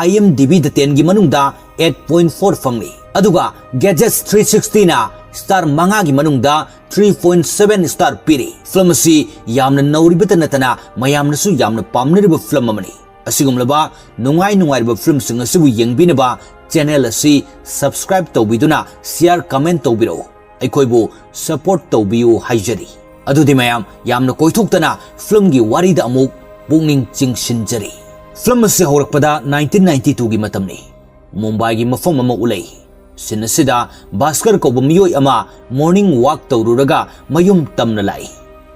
IMDb-ꯗ ten-ꯒꯤ ꯃꯅꯨꯡꯗ eight point four ꯐꯪꯂꯤ꯫ ꯑꯗꯨꯒ Gadgets three sixty-ꯅ ꯁ꯭ꯇꯥꯔ ꯃꯉꯥꯒꯤ ꯃꯅꯨꯡꯗ three point seven ꯁ꯭ꯇꯥꯔ ꯄꯤꯔꯤ꯫ ꯐꯤꯂꯝ ꯑꯁꯤ ꯌꯥꯝꯅ ꯅꯧꯔꯤꯕꯇ ꯅꯠꯇꯅ ꯃꯌꯥꯝꯅꯁꯨ ꯌꯥꯝꯅ ꯄꯥꯝꯅꯔꯤꯕ ꯐꯤꯂꯝ ꯑꯃꯅꯤ꯫ ꯑꯁꯤꯒꯨꯝꯂꯕ ꯅꯨꯡꯉꯥꯏ ꯅꯨꯡꯉꯥꯏꯔꯕ ꯐꯤꯂꯝꯁꯤꯡ ꯑꯁꯤꯕꯨ ꯌꯦꯡꯕꯤꯅꯕ ꯆꯦꯅꯦꯜ ꯑꯁꯤ ꯁꯕꯁꯀ꯭ꯔꯥꯏꯕ ꯇꯧꯕꯤꯗꯨꯅ ꯁꯤꯌꯥꯔ, ꯀꯃꯦꯟ ꯇꯧꯕꯤꯔꯛꯎ꯫ ꯑꯩꯈꯣꯏꯕꯨ ꯁꯄꯣꯔꯠ ꯇꯧꯕꯤꯌꯨ ꯍꯥꯏꯖꯔꯤ꯫ ꯑꯗꯨꯗꯤ ꯃꯌꯥꯝ, ꯌꯥꯝꯅ ꯀꯣꯏꯊꯣꯛꯇꯅ ꯐꯤꯂꯝꯒꯤ ꯋꯥꯔꯤꯗ ꯑꯃꯨꯛ ꯄꯨꯛꯅꯤꯡ ꯆꯤꯡꯁꯤꯟꯖꯔꯤ꯫ ꯐꯤꯂꯝ ꯑꯁꯤ ꯍꯧꯔꯛꯄꯗ nineteen ninety-two-ꯒꯤ ꯃꯇꯝꯅꯤ꯫ ꯃꯨꯝꯕꯥꯏꯒꯤ ꯃꯐꯝ ꯑꯃ ꯎꯠꯂꯛꯏ꯫ ꯁꯤꯟ ꯑꯁꯤꯗ ꯚꯥꯁꯀꯔ ꯀꯧꯕ ꯃꯤꯑꯣꯏ ꯑꯃ ꯃꯣꯔꯅꯤꯡ ꯋꯥꯛ ꯇꯧꯔꯨꯔꯒ ꯃꯌꯨꯝ ꯇꯝꯅ ꯂꯥꯛꯏ꯫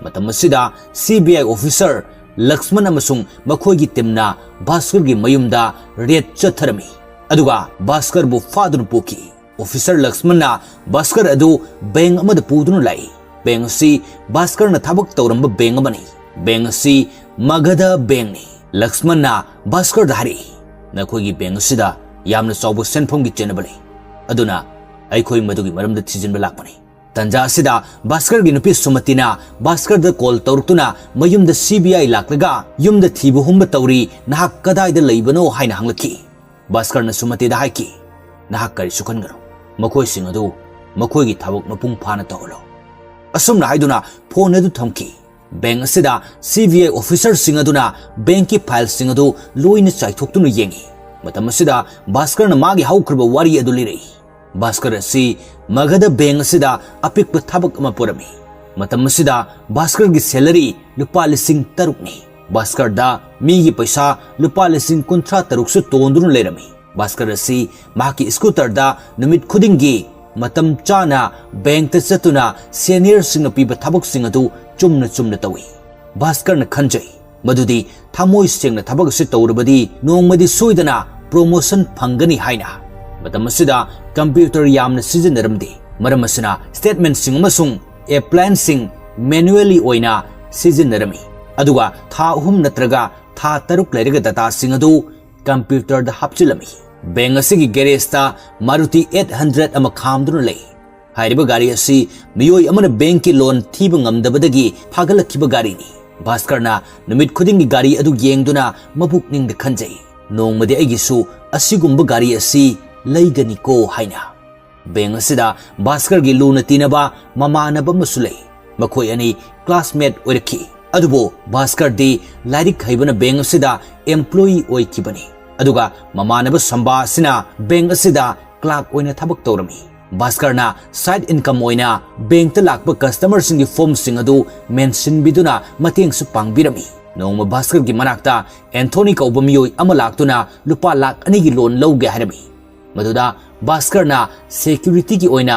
ꯃꯇꯝ ꯑꯁꯤꯗ ꯁꯤ ꯕꯤ ꯑꯥꯏ ꯑꯣꯐꯤꯁꯔ ꯂꯛꯁꯃꯟ ꯑꯃꯁꯨꯡ ꯃꯈꯣꯏꯒꯤ ꯇꯤꯝꯅ ꯚꯥꯁꯀꯔꯒꯤ ꯃꯌꯨꯝꯗ ꯔꯦꯗ ꯆꯠꯊꯔꯝꯃꯤ꯫ ꯑꯗꯨꯒ ꯚꯥꯁꯀꯔꯕꯨ ꯐꯥꯗꯨꯅ ꯄꯨꯈꯤ꯫ ꯑꯣꯐꯤꯁꯔ ꯂꯛꯁꯃꯟꯅ ꯚꯥꯁꯀꯔ ꯑꯗꯨ ꯕꯦꯡꯛ ꯑꯃꯗ ꯄꯨꯗꯨꯅ ꯂꯥꯛꯏ꯫ ꯕꯦꯡꯛ ꯑꯁꯤ ꯚꯥꯁꯀꯔꯅ ꯊꯕꯛ ꯇꯧꯔꯝꯕ ꯕꯦꯡꯛ ꯑꯃꯅꯤ꯫ ꯕꯦꯡꯛ ꯑꯁꯤ ꯃꯒꯙ ꯕꯦꯡꯛꯅꯤ꯫ ꯂꯛꯁꯃꯟꯅ ꯚꯥꯁꯀꯔꯗ ꯍꯥꯏꯔꯛꯏ, "ꯅꯈꯣꯏꯒꯤ ꯕꯦꯡꯛ ꯑꯁꯤꯗ ꯌꯥꯝꯅ ꯆꯥꯎꯕ ꯁꯦꯟꯐꯝꯒꯤ ꯆꯦꯟꯅꯕ ꯂꯩ, ꯑꯗꯨꯅ ꯑꯩꯈꯣꯏ ꯃꯗꯨꯒꯤ ꯃꯔꯝꯗ ꯊꯤꯖꯤꯟꯕ ꯂꯥꯛꯄꯅꯤ"꯫ ꯇꯟꯖꯥ ꯑꯁꯤꯗ ꯚꯥꯁꯀꯔꯒꯤ ꯅꯨꯄꯤ ꯁꯨꯃꯇꯤꯅ ꯚꯥꯁꯀꯔꯗ ꯀꯣꯜ ꯇꯧꯔꯛꯇꯨꯅ ꯃꯌꯨꯝꯗ ꯁꯤ ꯕꯤ ꯑꯥꯏ ꯂꯥꯛꯂꯒ ꯌꯨꯝꯗ ꯊꯤꯕ ꯍꯨꯝꯕ ꯇꯧꯔꯤ, ꯅꯍꯥꯛ ꯀꯗꯥꯏꯗ ꯂꯩꯕꯅꯣ ꯍꯥꯏꯅ ꯍꯪꯂꯛꯈꯤ꯫ ꯚꯥꯁꯀꯔꯅ ꯁꯨꯃꯇꯤꯗ ꯍꯥꯏꯈꯤ, "ꯅꯍꯥꯛ ꯀꯔꯤꯁꯨ ꯈꯟꯒꯅꯨ, ꯃꯈꯣꯏꯁꯤꯡ ꯑꯗꯨ ꯃꯈꯣꯏꯒꯤ ꯊꯕꯛ ꯃꯄꯨꯡ ꯐꯥꯅ ꯇꯧꯍꯜꯂꯣ"꯫ ꯑꯁꯨꯝꯅ ꯍꯥꯏꯗꯨꯅ ꯐꯣꯟ ꯑꯗꯨ ꯊꯝꯈꯤ꯫ ꯕꯦꯡꯛ ꯑꯁꯤꯗ ꯁꯤ ꯕꯤ ꯑꯥꯏ ꯑꯣꯐꯤꯁꯔꯁꯤꯡ ꯑꯗꯨꯅ ꯕꯦꯡꯛꯀꯤ ꯐꯥꯏꯜꯁꯤꯡ ꯑꯗꯨ ꯂꯣꯏꯅ ꯆꯥꯏꯊꯣꯛꯇꯨꯅ ꯌꯦꯡꯉꯤ꯫ ꯃꯇꯝ ꯑꯁꯤꯗ ꯚꯥꯁꯀꯔꯅ ꯃꯥꯒꯤ ꯍꯧꯈ꯭ꯔꯕ ꯋꯥꯔꯤ ꯑꯗꯨ ꯂꯤꯔꯛꯏ꯫ ꯚꯥꯁꯀꯔ ꯑꯁꯤ ꯃꯒꯙ ꯕꯦꯡꯛ ꯑꯁꯤꯗ ꯑꯄꯤꯛꯄ ꯊꯕꯛ ꯑꯃ ꯄꯨꯔꯝꯃꯤ꯫ ꯃꯇꯝ ꯑꯁꯤꯗ ꯚꯥꯁꯀꯔꯒꯤ ꯁꯦꯂꯔꯤ ꯂꯨꯄꯥ ꯂꯤꯁꯤꯡ ꯇꯔꯨꯛꯅꯤ꯫ ꯚꯥꯁꯀꯔꯗ ꯃꯤꯒꯤ ꯄꯩꯁꯥ ꯂꯨꯄꯥ ꯂꯤꯁꯤꯡ ꯀꯨꯟꯊ꯭ꯔꯥ ꯇꯔꯨꯛꯁꯨ ꯇꯣꯟꯗꯨꯅ ꯂꯩꯔꯝꯃꯤ꯫ ꯚꯥꯁꯀꯔ ꯑꯁꯤ ꯃꯍꯥꯛꯀꯤ ꯁ꯭ꯀꯨꯇꯔꯗ ꯅꯨꯃꯤꯠ ꯈꯨꯗꯤꯡꯒꯤ ꯃꯇꯝ ꯆꯥꯅ ꯕꯦꯡꯛꯇ ꯆꯠꯇꯨꯅ ꯁꯦꯅꯤꯌꯔꯁꯤꯡꯅ ꯄꯤꯕ ꯊꯕꯛꯁꯤꯡ ꯑꯗꯨ ꯆꯨꯝꯅ ꯆꯨꯝꯅ ꯇꯧꯏ꯫ ꯚꯥꯁꯀꯔꯅ ꯈꯟꯖꯩ ꯃꯗꯨꯗꯤ ꯊꯃꯣꯏ ꯁꯦꯡꯅ ꯊꯕꯛ ꯑꯁꯤ ꯇꯧꯔꯕꯗꯤ ꯅꯣꯡꯃꯗꯤ ꯁꯣꯏꯗꯅ ꯄ꯭ꯔꯣꯃꯣꯁꯟ ꯐꯪꯒꯅꯤ ꯍꯥꯏꯅ꯫ ꯃꯇꯝ ꯑꯁꯤꯗ ꯀꯝꯄ꯭ꯌꯨꯇꯔ ꯌꯥꯝꯅ ꯁꯤꯖꯤꯟꯅꯔꯝꯗꯦ, ꯃꯔꯝ ꯑꯁꯤꯅ ꯁ꯭ꯇꯦꯠꯃꯦꯟꯠꯁꯤꯡ ꯑꯃꯁꯨꯡ ꯑꯦꯄ꯭ꯂꯥꯏꯟꯁꯤꯡ ꯃꯦꯅꯨꯑꯦꯂꯤ ꯑꯣꯏꯅ ꯁꯤꯖꯤꯟꯅꯔꯝꯃꯤ, ꯑꯗꯨꯒ ꯊꯥ ꯑꯍꯨꯝ ꯅꯠꯇ꯭ꯔꯒ ꯊꯥ ꯇꯔꯨꯛ ꯂꯩꯔꯒ ꯗꯇꯥꯁꯤꯡ ꯑꯗꯨ ꯀꯝꯄ꯭ꯌꯨꯇꯔꯗ ꯍꯥꯞꯆꯤꯜꯂꯝꯃꯤ꯫ ꯕꯦꯡꯛ ꯑꯁꯤꯒꯤ ꯒꯦꯔꯦꯖꯇ ꯃꯥꯔꯨꯇꯤ ꯑꯩꯠ ꯍꯟꯗ꯭ꯔꯦꯗ ꯑꯃ ꯈꯥꯝꯗꯨꯅ ꯂꯩ꯫ ꯍꯥꯏꯔꯤꯕ ꯒꯥꯔꯤ ꯑꯁꯤ ꯃꯤꯑꯣꯏ ꯑꯃꯅ ꯕꯦꯡꯛꯀꯤ ꯂꯣꯟ ꯊꯤꯕ ꯉꯝꯗꯕꯗꯒꯤ ꯐꯥꯒꯠꯂꯛꯈꯤꯕ ꯒꯥꯔꯤꯅꯤ꯫ ꯚꯥꯁꯀꯔꯅ ꯅꯨꯃꯤꯠ ꯈꯨꯗꯤꯡꯒꯤ ꯒꯥꯔꯤ ꯑꯗꯨ ꯌꯦꯡꯗꯨꯅ ꯃꯕꯨꯛꯅꯤꯡꯗ ꯈꯟꯖꯩ, "ꯅꯣꯡꯃꯗꯤ ꯑꯩꯒꯤꯁꯨ ꯑꯁꯤꯒꯨꯝꯕ ꯒꯥꯔꯤ ꯑꯁꯤ ꯂꯩꯒꯅꯤꯀꯣ" ꯍꯥꯏꯅ꯫ ꯕꯦꯡꯛ ꯑꯁꯤꯗ ꯚꯥꯁꯀꯔꯒꯤ ꯂꯨꯅ ꯇꯤꯟꯅꯕ ꯃꯃꯥꯟꯅꯕ ꯑꯃꯁꯨ ꯂꯩ꯫ ꯃꯈꯣꯏ ꯑꯅꯤ ꯀ꯭ꯂꯥꯁꯃꯦꯠ ꯑꯣꯏꯔꯛꯈꯤ꯫ ꯑꯗꯨꯕꯨ ꯚꯥꯁꯀꯔꯗꯤ ꯂꯥꯏꯔꯤꯛ ꯍꯩꯕꯅ ꯕꯦꯡꯛ ꯑꯁꯤꯗ ꯑꯦꯝꯄ꯭ꯂꯣꯌꯤ ꯑꯣꯏꯈꯤꯕꯅꯤ, ꯑꯗꯨꯒ ꯃꯃꯥꯟꯅꯕ ꯁꯝꯕꯥ ꯑꯁꯤꯅ ꯕꯦꯡꯛ ꯑꯁꯤꯗ ꯀ꯭ꯂꯥꯔꯛ ꯑꯣꯏꯅ ꯊꯕꯛ ꯇꯧꯔꯝꯃꯤ꯫ ꯚꯥꯁꯀꯔꯅ ꯁꯥꯏꯗ ꯏꯟꯀꯝ ꯑꯣꯏꯅ ꯕꯦꯡꯛꯇ ꯂꯥꯛꯄ ꯀꯁꯇꯃꯔꯁꯤꯡꯒꯤ ꯐꯣꯔꯝꯁꯤꯡ ꯑꯗꯨ ꯃꯦꯟꯁꯤꯟꯕꯤꯗꯨꯅ ꯃꯇꯦꯡꯁꯨ ꯄꯥꯡꯕꯤꯔꯝꯃꯤ꯫ ꯅꯣꯡꯃ ꯚꯥꯁꯀꯔꯒꯤ ꯃꯅꯥꯛꯇ ꯑꯦꯟꯊꯣꯅꯤ ꯀꯧꯕ ꯃꯤꯑꯣꯏ ꯑꯃ ꯂꯥꯛꯇꯨꯅ ꯂꯨꯄꯥ ꯂꯥꯈ ꯑꯅꯤꯒꯤ ꯂꯣꯟ ꯂꯧꯒꯦ ꯍꯥꯏꯔꯝꯃꯤ꯫ ꯃꯗꯨꯗ ꯚꯥꯁꯀꯔꯅ ꯁꯦꯀ꯭ꯌꯨꯔꯤꯇꯤꯒꯤ ꯑꯣꯏꯅ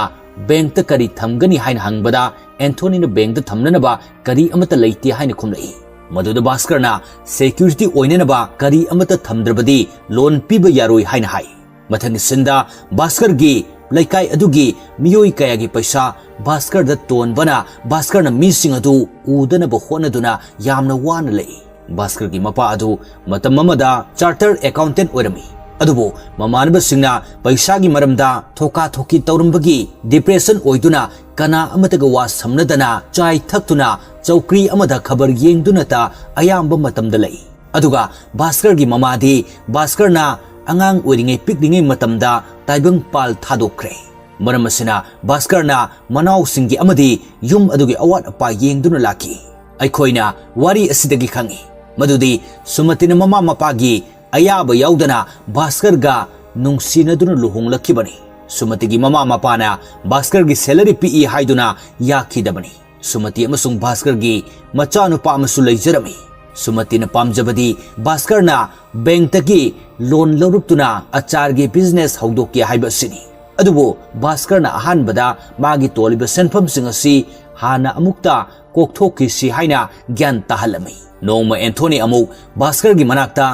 ꯕꯦꯡꯛꯇ ꯀꯔꯤ ꯊꯝꯒꯅꯤ ꯍꯥꯏꯅ ꯍꯪꯕꯗ, ꯑꯦꯟꯊꯣꯅꯤꯅ ꯕꯦꯡꯛꯇ ꯊꯝꯅꯅꯕ ꯀꯔꯤ ꯑꯃꯠꯇ ꯂꯩꯇꯦ ꯍꯥꯏꯅ ꯈꯨꯝꯂꯛꯏ꯫ ꯃꯗꯨꯗ ꯚꯥꯁꯀꯔꯅ ꯁꯦꯀ꯭ꯌꯨꯔꯤꯇꯤ ꯑꯣꯏꯅꯅꯕ ꯀꯔꯤ ꯑꯃꯠꯇ ꯊꯝꯗ꯭ꯔꯕꯗꯤ ꯂꯣꯟ ꯄꯤꯕ ꯌꯥꯔꯣꯏ ꯍꯥꯏꯅ ꯍꯥꯏ꯫ ꯃꯊꯪꯒꯤ ꯁꯤꯟꯗ ꯚꯥꯁꯀꯔꯒꯤ ꯂꯩꯀꯥꯏ ꯑꯗꯨꯒꯤ ꯃꯤꯑꯣꯏ ꯀꯌꯥꯒꯤ ꯄꯩꯁꯥ ꯚꯥꯁꯀꯔꯗ ꯇꯣꯟꯕꯅ ꯚꯥꯁꯀꯔꯅ ꯃꯤꯁꯤꯡ ꯑꯗꯨ ꯎꯗꯅꯕ ꯍꯣꯠꯅꯗꯨꯅ ꯌꯥꯝꯅ ꯋꯥꯅ ꯂꯩ꯫ ꯚꯥꯁꯀꯔꯒꯤ ꯃꯄꯥ ꯑꯗꯨ ꯃꯇꯝ ꯑꯃꯗ chartered accountant ꯑꯣꯏꯔꯝꯃꯤ꯫ ꯑꯗꯨꯕꯨ ꯃꯃꯥꯟꯅꯕꯁꯤꯡꯅ ꯄꯩꯁꯥꯒꯤ ꯃꯔꯝꯗ ꯊꯣꯀꯥ ꯊꯣꯀꯤ ꯇꯧꯔꯝꯕꯒꯤ depression ꯑꯣꯏꯗꯨꯅ ꯀꯅꯥ ꯑꯃꯠꯇꯒ ꯋꯥ ꯁꯝꯅꯗꯅ ꯆꯥꯏ ꯊꯛꯇꯨꯅ ꯆꯧꯀ꯭ꯔꯤ ꯑꯃꯗ ꯈꯕꯔ ꯌꯦꯡꯗꯨꯅꯇ ꯑꯌꯥꯝꯕ ꯃꯇꯝꯗ ꯂꯩ꯫ ꯑꯗꯨꯒ ꯚꯥꯁꯀꯔꯒꯤ ꯃꯃꯥꯗꯤ ꯚꯥꯁꯀꯔꯅ ꯑꯉꯥꯡ ꯑꯣꯏꯔꯤꯉꯩ ꯄꯤꯛꯂꯤꯉꯩ ꯃꯇꯝꯗ ꯇꯥꯏꯕꯪ ꯄꯥꯜ ꯊꯥꯗꯣꯛꯈ꯭ꯔꯦ꯫ ꯃꯔꯝ ꯑꯁꯤꯅ ꯚꯥꯁꯀꯔꯅ ꯃꯅꯥꯎꯁꯤꯡꯒꯤ ꯑꯃꯗꯤ ꯌꯨꯝ ꯑꯗꯨꯒꯤ ꯑꯋꯥꯠ ꯑꯄꯥ ꯌꯦꯡꯗꯨꯅ ꯂꯥꯛꯈꯤ꯫ ꯑꯩꯈꯣꯏꯅ ꯋꯥꯔꯤ ꯑꯁꯤꯗꯒꯤ ꯈꯪꯉꯤ ꯃꯗꯨꯗꯤ ꯁꯨꯃꯇꯤꯅ ꯃꯃꯥ ꯃꯄꯥꯒꯤ ꯑꯌꯥꯕ ꯌꯥꯎꯗꯅ ꯚꯥꯁꯀꯔꯒ ꯅꯨꯡꯁꯤꯅꯗꯨꯅ ꯂꯨꯍꯣꯡꯂꯛꯈꯤꯕꯅꯤ꯫ ꯁꯨꯃꯇꯤꯒꯤ ꯃꯃꯥ ꯃꯄꯥꯅ ꯚꯥꯁꯀꯔꯒꯤ salary ꯄꯤꯛꯏ ꯍꯥꯏꯗꯨꯅ ꯌꯥꯈꯤꯗꯕꯅꯤ꯫ ꯁꯨꯃꯇꯤ ꯑꯃꯁꯨꯡ ꯚꯥꯁꯀꯔꯒꯤ ꯃꯆꯥꯅꯨꯄꯥ ꯑꯃꯁꯨ ꯂꯩꯖꯔꯝꯃꯤ꯫ ꯁꯨꯃꯇꯤꯅ ꯄꯥꯝꯖꯕꯗꯤ ꯚꯥꯁꯀꯔꯅ bankꯇꯒꯤ loan ꯂꯧꯔꯛꯇꯨꯅ ꯑꯆꯥꯔꯒꯤ business ꯍꯧꯗꯣꯛꯀꯦ ꯍꯥꯏꯕ ꯑꯁꯤꯅꯤ꯫ ꯑꯗꯨꯕꯨ ꯚꯥꯁꯀꯔꯅ ꯑꯍꯥꯟꯕꯗ ꯃꯥꯒꯤ ꯇꯣꯜꯂꯤꯕ ꯁꯦꯟꯐꯝꯁꯤꯡ ꯑꯁꯤ ꯍꯥꯟꯅ ꯑꯃꯨꯛꯇ ꯀꯣꯛꯊꯣꯛꯈꯤꯁꯤ ꯍꯥꯏꯅ ꯒ꯭ꯌꯥꯟ ꯇꯥꯍꯜꯂꯝꯃꯤ꯫ ꯅꯣꯡꯃ ꯑꯦꯟꯊꯣꯅꯤ ꯑꯃꯨꯛ ꯚꯥꯁꯀꯔꯒꯤ ꯃꯅꯥꯛꯇ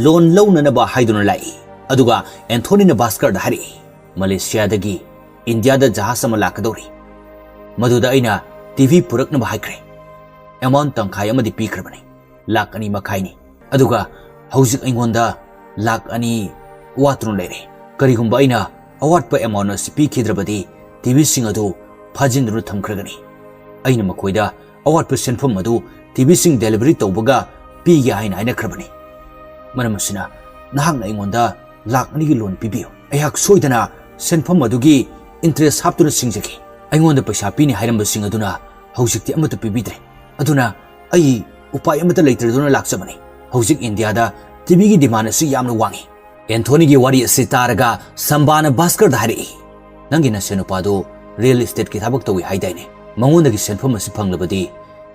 loan ꯂꯧꯅꯅꯕ ꯍꯥꯏꯗꯨꯅ ꯂꯥꯛꯏ꯫ ꯑꯗꯨꯒ ꯑꯦꯟꯊꯣꯅꯤꯅ ꯚꯥꯁꯀꯔꯗ ꯍꯥꯏꯔꯛꯏ, "ꯃꯂꯦꯁꯤꯌꯥꯗꯒꯤ ꯏꯟꯗꯤꯌꯥꯗ ꯖꯍꯥꯖ ꯑꯃ ꯂꯥꯛꯀꯗꯧꯔꯤ꯫ ꯃꯗꯨꯗ ꯑꯩꯅ TV ꯄꯨꯔꯛꯅꯕ ꯍꯥꯏꯈ꯭ꯔꯦ꯫ Amount ꯇꯪꯈꯥꯏ ꯑꯃꯗꯤ ꯄꯤꯈ꯭ꯔꯕꯅꯤ꯫ ꯂꯥꯛ ꯑꯅꯤ ꯃꯈꯥꯏꯅꯤ꯫ ꯑꯗꯨꯒ ꯍꯧꯖꯤꯛ ꯑꯩꯉꯣꯟꯗ ꯂꯥꯛ ꯑꯅꯤ ꯋꯥꯠꯇꯨꯅ ꯂꯩꯔꯦ꯫ ꯀꯔꯤꯒꯨꯝꯕ ꯑꯩꯅ ꯑꯋꯥꯠꯄ amount ꯑꯁꯤ ꯄꯤꯈꯤꯗ꯭ꯔꯕꯗꯤ TVꯁꯤꯡ ꯑꯗꯨ ꯐꯥꯖꯤꯟꯗꯨꯅ ꯊꯝꯈ꯭ꯔꯒꯅꯤ꯫ ꯑꯩꯅ ꯃꯈꯣꯏꯗ ꯑꯋꯥꯠꯄ ꯁꯦꯟꯐꯝ ꯑꯗꯨ TVꯁꯤꯡ delivery ꯇꯧꯕꯒ ꯄꯤꯒꯦ ꯍꯥꯏꯅ ꯍꯥꯏꯅꯈ꯭ꯔꯕꯅꯤ꯫ ꯃꯔꯝ ꯑꯁꯤꯅ ꯅꯍꯥꯛꯅ ꯑꯩꯉꯣꯟꯗ ꯂꯥꯛ ꯑꯅꯤꯒꯤ loan ꯄꯤꯕꯤꯌꯨ꯫ ꯑꯩꯍꯥꯛ ꯁꯣꯏꯗꯅ ꯁꯦꯟꯐꯝ ꯑꯗꯨꯒꯤ interest ꯍꯥꯞꯇꯨꯅ ꯁꯤꯡꯖꯒꯦ꯫ ꯑꯩꯉꯣꯟꯗ ꯄꯩꯁꯥ ꯄꯤꯅꯤ ꯍꯥꯏꯔꯝꯕꯁꯤꯡ ꯑꯗꯨꯅ ꯍꯧꯖꯤꯛꯇꯤ ꯑꯃꯠꯇ ꯄꯤꯕꯤꯗ꯭ꯔꯦ꯫ ꯑꯗꯨꯅ ꯑꯩ ꯎꯄꯥꯏ ꯑꯃꯠꯇ ꯂꯩꯇ꯭ꯔꯗꯨꯅ ꯂꯥꯛꯆꯕꯅꯤ꯫ ꯍꯧꯖꯤꯛ ꯏꯟꯗꯤꯌꯥꯗ TVꯒꯤ demand ꯑꯁꯤ ꯌꯥꯝꯅ ꯋꯥꯡꯏ꯫" ꯑꯦꯟꯊꯣꯅꯤꯒꯤ ꯋꯥꯔꯤ ꯑꯁꯤ ꯇꯥꯔꯒ ꯁꯝꯕꯥꯅ ꯚꯥꯁꯀꯔꯗ ꯍꯥꯏꯔꯛꯏ, "ꯅꯪꯒꯤ ꯅꯁꯦꯟ ꯅꯨꯄꯥꯗꯨ real estateꯀꯤ ꯊꯕꯛ ꯇꯧꯏ ꯍꯥꯏꯗꯥꯏꯅꯦ? ꯃꯉꯣꯟꯗꯒꯤ ꯁꯦꯟꯐꯝ ꯑꯁꯤ ꯐꯪꯂꯕꯗꯤ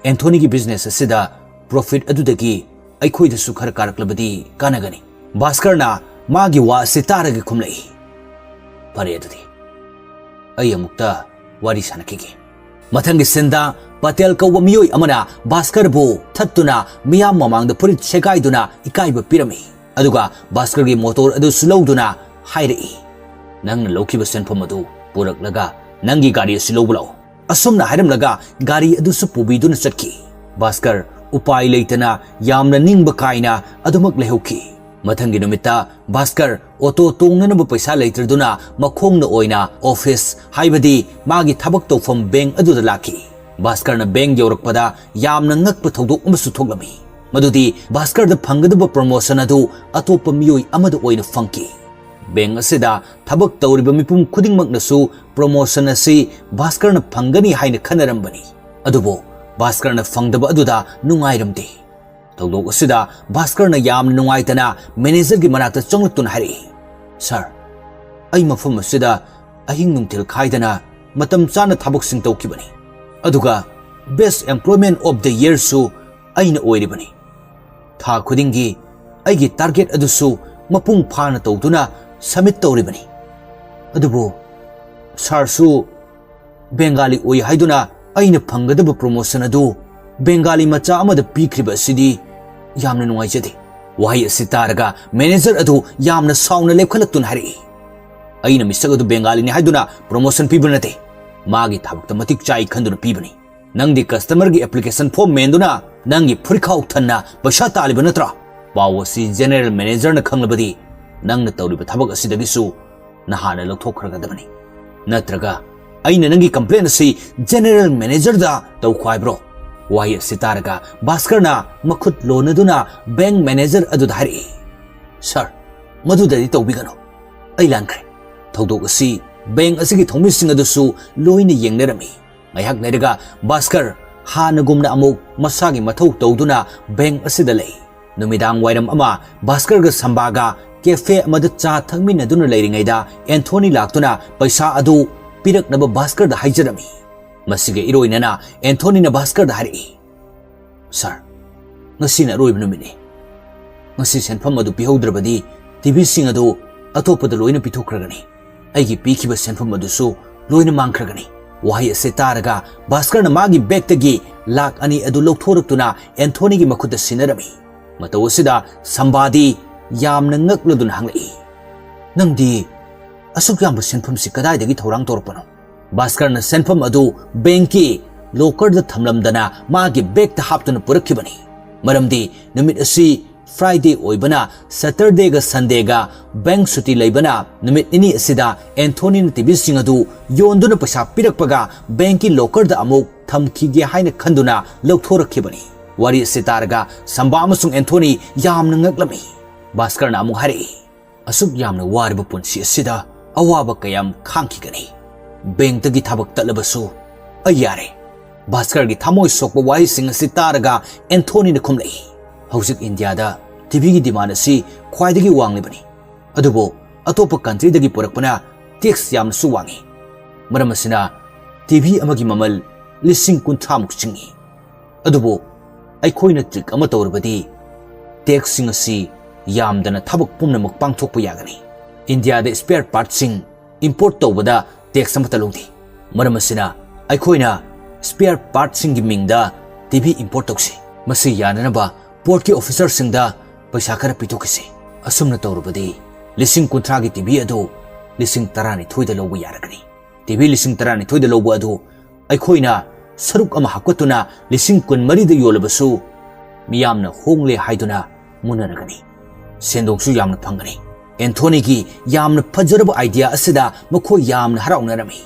ꯑꯦꯟꯊꯣꯅꯤꯒꯤ business ꯑꯁꯤꯗ profit ꯑꯗꯨꯗꯒꯤ ꯑꯩꯈꯣꯏꯗꯁꯨ ꯈꯔ ꯀꯥꯔꯛꯂꯕꯗꯤ ꯀꯥꯟꯅꯒꯅꯤ꯫" ꯚꯥꯁꯀꯔꯅ ꯃꯥꯒꯤ ꯋꯥ ꯑꯁꯤ ꯇꯥꯔꯒ ꯈꯨꯝꯂꯛꯏ, "ꯐꯔꯦ ꯑꯗꯨꯗꯤ, ꯑꯩ ꯑꯃꯨꯛꯇ ꯋꯥꯔꯤ ꯁꯥꯟꯅꯈꯤꯒꯦ꯫" ꯃꯊꯪꯒꯤ sceneꯗ ꯄꯇꯦꯜ ꯀꯧꯕ ꯃꯤꯑꯣꯏ ꯑꯃꯅ ꯚꯥꯁꯀꯔꯕꯨ ꯊꯠꯇꯨꯅ ꯃꯤꯌꯥꯝ ꯃꯃꯥꯡꯗ ꯐꯨꯔꯤꯠ ꯁꯦꯒꯥꯏꯗꯨꯅ ꯏꯀꯥꯏꯕ ꯄꯤꯔꯝꯃꯤ꯫ ꯑꯗꯨꯒ ꯚꯥꯁꯀꯔꯒꯤ motor ꯑꯗꯨꯁꯨ ꯂꯧꯗꯨꯅ ꯍꯥꯏꯔꯛꯏ, "ꯅꯪꯅ ꯂꯧꯈꯤꯕ ꯁꯦꯟꯐꯝ ꯑꯗꯨ ꯄꯨꯔꯛꯂꯒ ꯅꯪꯒꯤ ꯒꯥꯔꯤ ꯑꯁꯤ ꯂꯧꯕ ꯂꯥꯛꯎ꯫" ꯑꯁꯨꯝꯅ ꯍꯥꯏꯔꯝꯂꯒ ꯒꯥꯔꯤ ꯑꯗꯨꯁꯨ ꯄꯨꯕꯤꯗꯨꯅ ꯆꯠꯈꯤ꯫ ꯚꯥꯁꯀꯔ ꯎꯄꯥꯏ ꯂꯩꯇꯅ ꯌꯥꯝꯅ ꯅꯤꯡꯕ ꯀꯥꯏꯅ ꯑꯗꯨꯃꯛ ꯂꯩꯍꯧꯈꯤ꯫ ꯃꯊꯪꯒꯤ ꯅꯨꯃꯤꯠꯇ ꯚꯥꯁꯀꯔ ꯑꯣꯇꯣ ꯇꯣꯡꯅꯅꯕ ꯄꯩꯁꯥ ꯂꯩꯇ꯭ꯔꯗꯨꯅ ꯃꯈꯣꯡꯅ ꯑꯣꯏꯅ ꯑꯣꯐꯤꯁ, ꯍꯥꯏꯕꯗꯤ ꯃꯥꯒꯤ ꯊꯕꯛ ꯇꯧꯐꯝ ꯕꯦꯡ ꯑꯗꯨꯗ ꯂꯥꯛꯈꯤ꯫ ꯚꯥꯁꯀꯔꯅ ꯕꯦꯡ ꯌꯧꯔꯛꯄꯗ ꯌꯥꯝꯅ ꯉꯛꯄ ꯊꯧꯗꯣꯛ ꯑꯃꯁꯨ ꯊꯣꯛꯂꯝꯃꯤ, ꯃꯗꯨꯗꯤ ꯚꯥꯁꯀꯔꯗ ꯐꯪꯒꯗꯕ ꯄ꯭ꯔꯣꯃꯣꯁꯟ ꯑꯗꯨ ꯑꯇꯣꯞꯄ ꯃꯤꯑꯣꯏ ꯑꯃꯗ ꯑꯣꯏꯅ ꯐꯪꯈꯤ꯫ ꯕꯦꯡ ꯑꯁꯤꯗ ꯊꯕꯛ ꯇꯧꯔꯤꯕ ꯃꯤꯄꯨꯝ ꯈꯨꯗꯤꯡꯃꯛꯅꯁꯨ ꯄ꯭ꯔꯣꯃꯣꯁꯟ ꯑꯁꯤ ꯚꯥꯁꯀꯔꯅ ꯐꯪꯒꯅꯤ ꯍꯥꯏꯅ ꯈꯟꯅꯔꯝꯕꯅꯤ꯫ ꯑꯗꯨꯕꯨ ꯚꯥꯁꯀꯔꯅ ꯐꯪꯗꯕ ꯑꯗꯨꯗ ꯅꯨꯡꯉꯥꯏꯔꯝꯗꯦ꯫ ꯊꯧꯗꯣꯛ ꯑꯁꯤꯗ ꯚꯥꯁꯀꯔꯅ ꯌꯥꯝꯅ ꯅꯨꯡꯉꯥꯏꯇꯅ ꯃꯦꯅꯦꯖꯔꯒꯤ ꯃꯅꯥꯛꯇ ꯆꯪꯂꯛꯇꯨꯅ ꯍꯥꯏꯔꯛꯏ, "ꯁꯥꯔ, ꯑꯩ ꯃꯐꯝ ꯑꯁꯤꯗ ꯑꯍꯤꯡ ꯅꯨꯡꯊꯤꯜ ꯈꯥꯏꯗꯅ ꯃꯇꯝ ꯆꯥꯅ ꯊꯕꯛꯁꯤꯡ ꯇꯧꯈꯤꯕꯅꯤ꯫ ꯑꯗꯨꯒ Best Employment of the Yearꯁꯨ ꯑꯩꯅ ꯑꯣꯏꯔꯤꯕꯅꯤ꯫ ꯊꯥ ꯈꯨꯗꯤꯡꯒꯤ ꯑꯩꯒꯤ ꯇꯥꯔꯒꯦꯠ ꯑꯗꯨꯁꯨ ꯃꯄꯨꯡ ꯐꯥꯅ ꯇꯧꯗꯨꯅ ꯁꯕꯃꯤꯠ ꯇꯧꯔꯤꯕꯅꯤ꯫ ꯑꯗꯨꯕꯨ ꯁꯥꯔꯁꯨ ꯕꯦꯡꯒꯥꯂꯤ ꯑꯣꯏ ꯍꯥꯏꯗꯨꯅ ꯑꯩꯅ ꯐꯪꯒꯗꯕ ꯄ꯭ꯔꯣꯃꯣꯁꯟ ꯑꯗꯨ ꯕꯦꯡꯒꯥꯂꯤ ꯃꯆꯥ ꯑꯃꯗ ꯄꯤꯈ꯭ꯔꯤꯕ ꯑꯁꯤꯗꯤ ꯌꯥꯝꯅ ꯅꯨꯡꯉꯥꯏꯖꯗꯦ꯫" ꯋꯥꯍꯩ ꯑꯁꯤ ꯇꯥꯔꯒ ꯃꯦꯅꯦꯖꯔ ꯑꯗꯨ ꯌꯥꯝꯅ ꯁꯥꯎꯅ ꯂꯦꯞꯈꯠꯂꯛꯇꯨꯅ ꯍꯥꯏꯔꯛꯏ, "ꯑꯩꯅ ꯃꯤꯁꯛ ꯑꯗꯨ ꯕꯦꯡꯒꯥꯂꯤꯅꯤ ꯍꯥꯏꯗꯨꯅ ꯄ꯭ꯔꯣꯃꯣꯁꯟ ꯄꯤꯕ ꯅꯠꯇꯦ꯫ ꯃꯥꯒꯤ ꯊꯕꯛꯇ ꯃꯇꯤꯛ ꯆꯥꯏ ꯈꯟꯗꯨꯅ ꯄꯤꯕꯅꯤ꯫ ꯅꯪꯗꯤ ꯀꯁꯇꯃꯔꯒꯤ ꯑꯦꯄ꯭ꯂꯤꯀꯦꯁꯟ ꯐꯣꯔꯝ ꯃꯦꯟꯗꯨꯅ ꯅꯪꯒꯤ ꯐꯨꯔꯤꯠꯈꯥꯎ ꯊꯟꯅ ꯄꯩꯁꯥ ꯇꯥꯜꯂꯤꯕ ꯅꯠꯇ꯭ꯔꯥ? ꯄꯥꯎ ꯑꯁꯤ ꯖꯦꯅꯦꯔꯦꯜ ꯃꯦꯅꯦꯖꯔꯅ ꯈꯪꯂꯕꯗꯤ ꯅꯪꯅ ꯇꯧꯔꯤꯕ ꯊꯕꯛ ꯑꯁꯤꯗꯒꯤꯁꯨ ꯅꯍꯥꯟꯅ ꯂꯧꯊꯣꯛꯈ꯭ꯔꯒꯗꯕꯅꯤ꯫ ꯅꯠꯇ꯭ꯔꯒ ꯑꯩꯅ ꯅꯪꯒꯤ ꯀꯝꯄ꯭ꯂꯦꯟ ꯑꯁꯤ ꯖꯦꯅꯦꯔꯦꯜ ꯃꯦꯅꯦꯖꯔꯗ ꯇꯧꯈꯣ ꯍꯥꯏꯕ꯭ꯔꯣ?" ꯋꯥꯍꯩ ꯑꯁꯤ ꯇꯥꯔꯒ ꯚꯥꯁꯀꯔꯅ ꯃꯈꯨꯠ ꯂꯣꯟꯅꯗꯨꯅ ꯕꯦꯡ ꯃꯦꯅꯦꯖꯔ ꯑꯗꯨꯗ ꯍꯥꯏꯔꯛꯏ, "ꯁꯥꯔ, ꯃꯗꯨꯗꯗꯤ ꯇꯧꯕꯤꯒꯅꯨ꯫ ꯑꯩ ꯂꯥꯟꯈ꯭ꯔꯦ꯫" ꯊꯧꯗꯣꯛ ꯑꯁꯤ ꯕꯦꯡ ꯑꯁꯤꯒꯤ ꯊꯧꯃꯤꯁꯤꯡ ꯑꯗꯨꯁꯨ ꯂꯣꯏꯅ ꯌꯦꯡꯅꯔꯝꯃꯤ꯫ ꯉꯥꯏꯍꯥꯛ ꯂꯩꯔꯒ ꯚꯥꯁꯀꯔ ꯍꯥꯟꯅꯒꯨꯝꯅ ꯑꯃꯨꯛ ꯃꯁꯥꯒꯤ ꯃꯊꯧ ꯇꯧꯗꯨꯅ ꯕꯦꯡ ꯑꯁꯤꯗ ꯂꯩ꯫ ꯅꯨꯃꯤꯗꯥꯡ ꯋꯥꯏꯔꯝ ꯑꯃ ꯚꯥꯁꯀꯔꯒ ꯁꯝꯕꯥꯒ ꯀꯦꯐꯦ ꯑꯃꯗ ꯆꯥ ꯊꯛꯃꯤꯟꯅꯗꯨꯅ ꯂꯩꯔꯤꯉꯩꯗ ꯑꯦꯟꯊꯣꯅꯤ ꯂꯥꯛꯇꯨꯅ ꯄꯩꯁꯥ ꯑꯗꯨ ꯄꯤꯔꯛꯅꯕ ꯚꯥꯁꯀꯔꯗ ꯍꯥꯏꯖꯔꯝꯃꯤ꯫ ꯃꯁꯤꯒ ꯏꯔꯣꯏꯅꯅ ꯑꯦꯟꯊꯣꯅꯤꯅ ꯚꯥꯁꯀꯔꯗ ꯍꯥꯏꯔꯛꯏ, "ꯁꯥꯔ, ꯉꯁꯤꯅ ꯑꯔꯣꯏꯕ ꯅꯨꯃꯤꯠꯅꯤ꯫ ꯉꯁꯤ ꯁꯦꯟꯐꯝ ꯑꯗꯨ ꯄꯤꯍꯧꯗ꯭ꯔꯕꯗꯤ ꯇꯤꯚꯤꯁꯤꯡ ꯑꯗꯨ ꯑꯇꯣꯞꯄꯗ ꯂꯣꯏꯅ ꯄꯤꯊꯣꯛꯈ꯭ꯔꯒꯅꯤ꯫ ꯑꯩꯒꯤ ꯄꯤꯈꯤꯕ ꯁꯦꯟꯐꯝ ꯑꯗꯨꯁꯨ ꯂꯣꯏꯅ ꯃꯥꯡꯈ꯭ꯔꯒꯅꯤ꯫" ꯋꯥꯍꯩ ꯑꯁꯤ ꯇꯥꯔꯒ ꯚꯥꯁꯀꯔꯅ ꯃꯥꯒꯤ ꯕꯦꯒꯇꯒꯤ ꯂꯥꯛ ꯑꯅꯤ ꯑꯗꯨ ꯂꯧꯊꯣꯔꯛꯇꯨꯅ ꯑꯦꯟꯊꯣꯅꯤꯒꯤ ꯃꯈꯨꯠꯇ ꯁꯤꯟꯅꯔꯝꯃꯤ꯫ ꯃꯇꯧ ꯑꯁꯤꯗ ꯁꯝꯕꯥꯗꯤ ꯌꯥꯝꯅ ꯉꯛꯂꯗꯨꯅ ꯍꯪꯂꯛꯏ, "ꯅꯪꯗꯤ ꯑꯁꯨꯛ ꯌꯥꯝꯕ ꯁꯦꯟꯐꯝꯁꯤ ꯀꯗꯥꯏꯗꯒꯤ ꯊꯧꯔꯥꯡ ꯇꯧꯔꯛꯄꯅꯣ?" ꯚꯥꯁꯀꯔꯅ ꯁꯦꯟꯐꯝ ꯑꯗꯨ ꯕꯦꯡꯀꯤ ꯂꯣꯀꯔꯗ ꯊꯝꯂꯝꯗꯅ ꯃꯥꯒꯤ ꯕꯦꯒꯇ ꯍꯥꯞꯇꯨꯅ ꯄꯨꯔꯛꯈꯤꯕꯅꯤ꯫ ꯃꯔꯝꯗꯤ ꯅꯨꯃꯤꯠ ꯑꯁꯤ ꯐ꯭ꯔꯥꯏꯗꯦ ꯑꯣꯏꯕꯅ, ꯁꯇꯔꯗꯦꯒ ꯁꯟꯗꯦꯒ ꯕꯦꯡꯛ ꯁꯨꯇꯤ ꯂꯩꯕꯅ, ꯅꯨꯃꯤꯠ ꯅꯤꯅꯤ ꯑꯁꯤꯗ ꯑꯦꯟꯊꯣꯅꯤꯅ ꯇꯤꯚꯤꯁꯤꯡ ꯑꯗꯨ ꯌꯣꯟꯗꯨꯅ ꯄꯩꯁꯥ ꯄꯤꯔꯛꯄꯒ ꯕꯦꯡꯛꯀꯤ ꯂꯣꯀꯔꯗ ꯑꯃꯨꯛ ꯊꯝꯈꯤꯒꯦ ꯍꯥꯏꯅ ꯈꯟꯗꯨꯅ ꯂꯧꯊꯣꯔꯛꯈꯤꯕꯅꯤ꯫ ꯋꯥꯔꯤ ꯑꯁꯤ ꯇꯥꯔꯒ ꯁꯝꯕꯥ ꯑꯃꯁꯨꯡ ꯑꯦꯟꯊꯣꯅꯤ ꯌꯥꯝꯅ ꯉꯛꯂꯝꯃꯤ꯫ ꯚꯥꯁꯀꯔꯅ ꯑꯃꯨꯛ ꯍꯥꯏꯔꯛꯏ, "ꯑꯁꯨꯛ ꯌꯥꯝꯅ ꯋꯥꯔꯕ ꯄꯨꯟꯁꯤ ꯑꯁꯤꯗ ꯑꯋꯥꯕ ꯀꯌꯥꯝ ꯈꯥꯡꯈꯤꯒꯅꯤ? ꯕꯦꯡꯛꯇꯒꯤ ꯊꯕꯛ ꯇꯠꯂꯕꯁꯨ ꯑꯩ ꯌꯥꯔꯦ꯫" ꯚꯥꯁꯀꯔꯒꯤ ꯊꯃꯣꯏ ꯁꯣꯛꯄ ꯋꯥꯍꯩꯁꯤꯡ ꯑꯁꯤ ꯇꯥꯔꯒ ꯑꯦꯟꯊꯣꯅꯤꯅ ꯈꯨꯝꯂꯛꯏ, "ꯍꯧꯖꯤꯛ ꯏꯟꯗꯤꯌꯥꯗ ꯇꯤꯚꯤꯒꯤ ꯗꯤꯃꯥꯟ ꯑꯁꯤ ꯈ꯭ꯋꯥꯏꯗꯒꯤ ꯋꯥꯡꯂꯤꯕꯅꯤ, ꯑꯗꯨꯕꯨ ꯑꯇꯣꯞꯄ ꯀꯟꯇ꯭ꯔꯤꯗꯒꯤ ꯄꯨꯔꯛꯄꯅ ꯇꯦꯛꯁ ꯌꯥꯝꯅꯁꯨ ꯋꯥꯡꯏ꯫ ꯃꯔꯝ ꯑꯁꯤꯅ ꯇꯤꯚꯤ ꯑꯃꯒꯤ ꯃꯃꯜ ꯂꯤꯁꯤꯡ ꯀꯨꯟꯊ꯭ꯔꯥꯃꯨꯛ ꯆꯤꯡꯏ꯫ ꯑꯗꯨꯕꯨ ꯑꯩꯈꯣꯏꯅ ꯇ꯭ꯔꯤꯛ ꯑꯃ ꯇꯧꯔꯕꯗꯤ ꯇꯦꯛꯁꯁꯤꯡ ꯑꯁꯤ ꯌꯥꯝꯗꯅ ꯊꯕꯛ ꯄꯨꯝꯅꯃꯛ ꯄꯥꯡꯊꯣꯛꯄ ꯌꯥꯒꯅꯤ꯫ ꯏꯟꯗꯤꯌꯥꯗ ꯁ꯭ꯄꯦꯌꯔ ꯄꯥꯔꯠꯁꯤꯡ ꯏꯝꯄꯣꯔꯠ ꯇꯧꯕꯗ ꯇꯦꯛꯁ ꯑꯃꯠꯇ ꯂꯧꯗꯦ꯫ ꯃꯔꯝ ꯑꯁꯤꯅ ꯑꯩꯈꯣꯏꯅ ꯁ꯭ꯄꯦꯌꯔ ꯄꯥꯔꯠꯁꯤꯡꯒꯤ ꯃꯤꯡꯗ ꯇꯤꯚꯤ ꯏꯝꯄꯣꯔꯠ ꯇꯧꯁꯤ꯫ ꯃꯁꯤ ꯌꯥꯅꯅꯕ ꯄꯣꯔꯠꯀꯤ ꯑꯣꯐꯤꯁꯔꯁꯤꯡꯗ ꯄꯩꯁꯥ ꯈꯔ ꯄꯤꯊꯣꯛꯈꯤꯁꯤ꯫ ꯑꯁꯨꯝꯅ ꯇꯧꯔꯕꯗꯤ ꯂꯤꯁꯤꯡ ꯀꯨꯟꯊ꯭ꯔꯥꯒꯤ ꯇꯤꯚꯤ ꯑꯗꯨ ꯂꯤꯁꯤꯡ ꯇꯔꯥꯅꯤꯊꯣꯏꯗ ꯂꯧꯕ ꯌꯥꯔꯒꯅꯤ꯫ ꯇꯤꯚꯤ ꯂꯤꯁꯤꯡ ꯇꯔꯥꯅꯤꯊꯣꯏꯗ ꯂꯧꯕ ꯑꯗꯨ ꯑꯩꯈꯣꯏꯅ ꯁꯔꯨꯛ ꯑꯃ ꯍꯥꯞꯀꯠꯇꯨꯅ ꯂꯤꯁꯤꯡ ꯀꯨꯟꯃꯔꯤꯗ ꯌꯣꯜꯂꯕꯁꯨ ꯃꯤꯌꯥꯝꯅ ꯍꯣꯡꯂꯦ ꯍꯥꯏꯗꯨꯅ ꯃꯨꯟꯅꯔꯒꯅꯤ꯫ ꯁꯦꯟꯗꯣꯡꯁꯨ ꯌꯥꯝꯅ ꯐꯪꯒꯅꯤ꯫" ꯑꯦꯟꯊꯣꯅꯤꯒꯤ ꯌꯥꯝꯅ ꯐꯖꯔꯕ ꯑꯥꯏꯗꯤꯌꯥ ꯑꯁꯤꯗ ꯃꯈꯣꯏ ꯌꯥꯝꯅ ꯍꯔꯥꯎꯅꯔꯝꯃꯤ꯫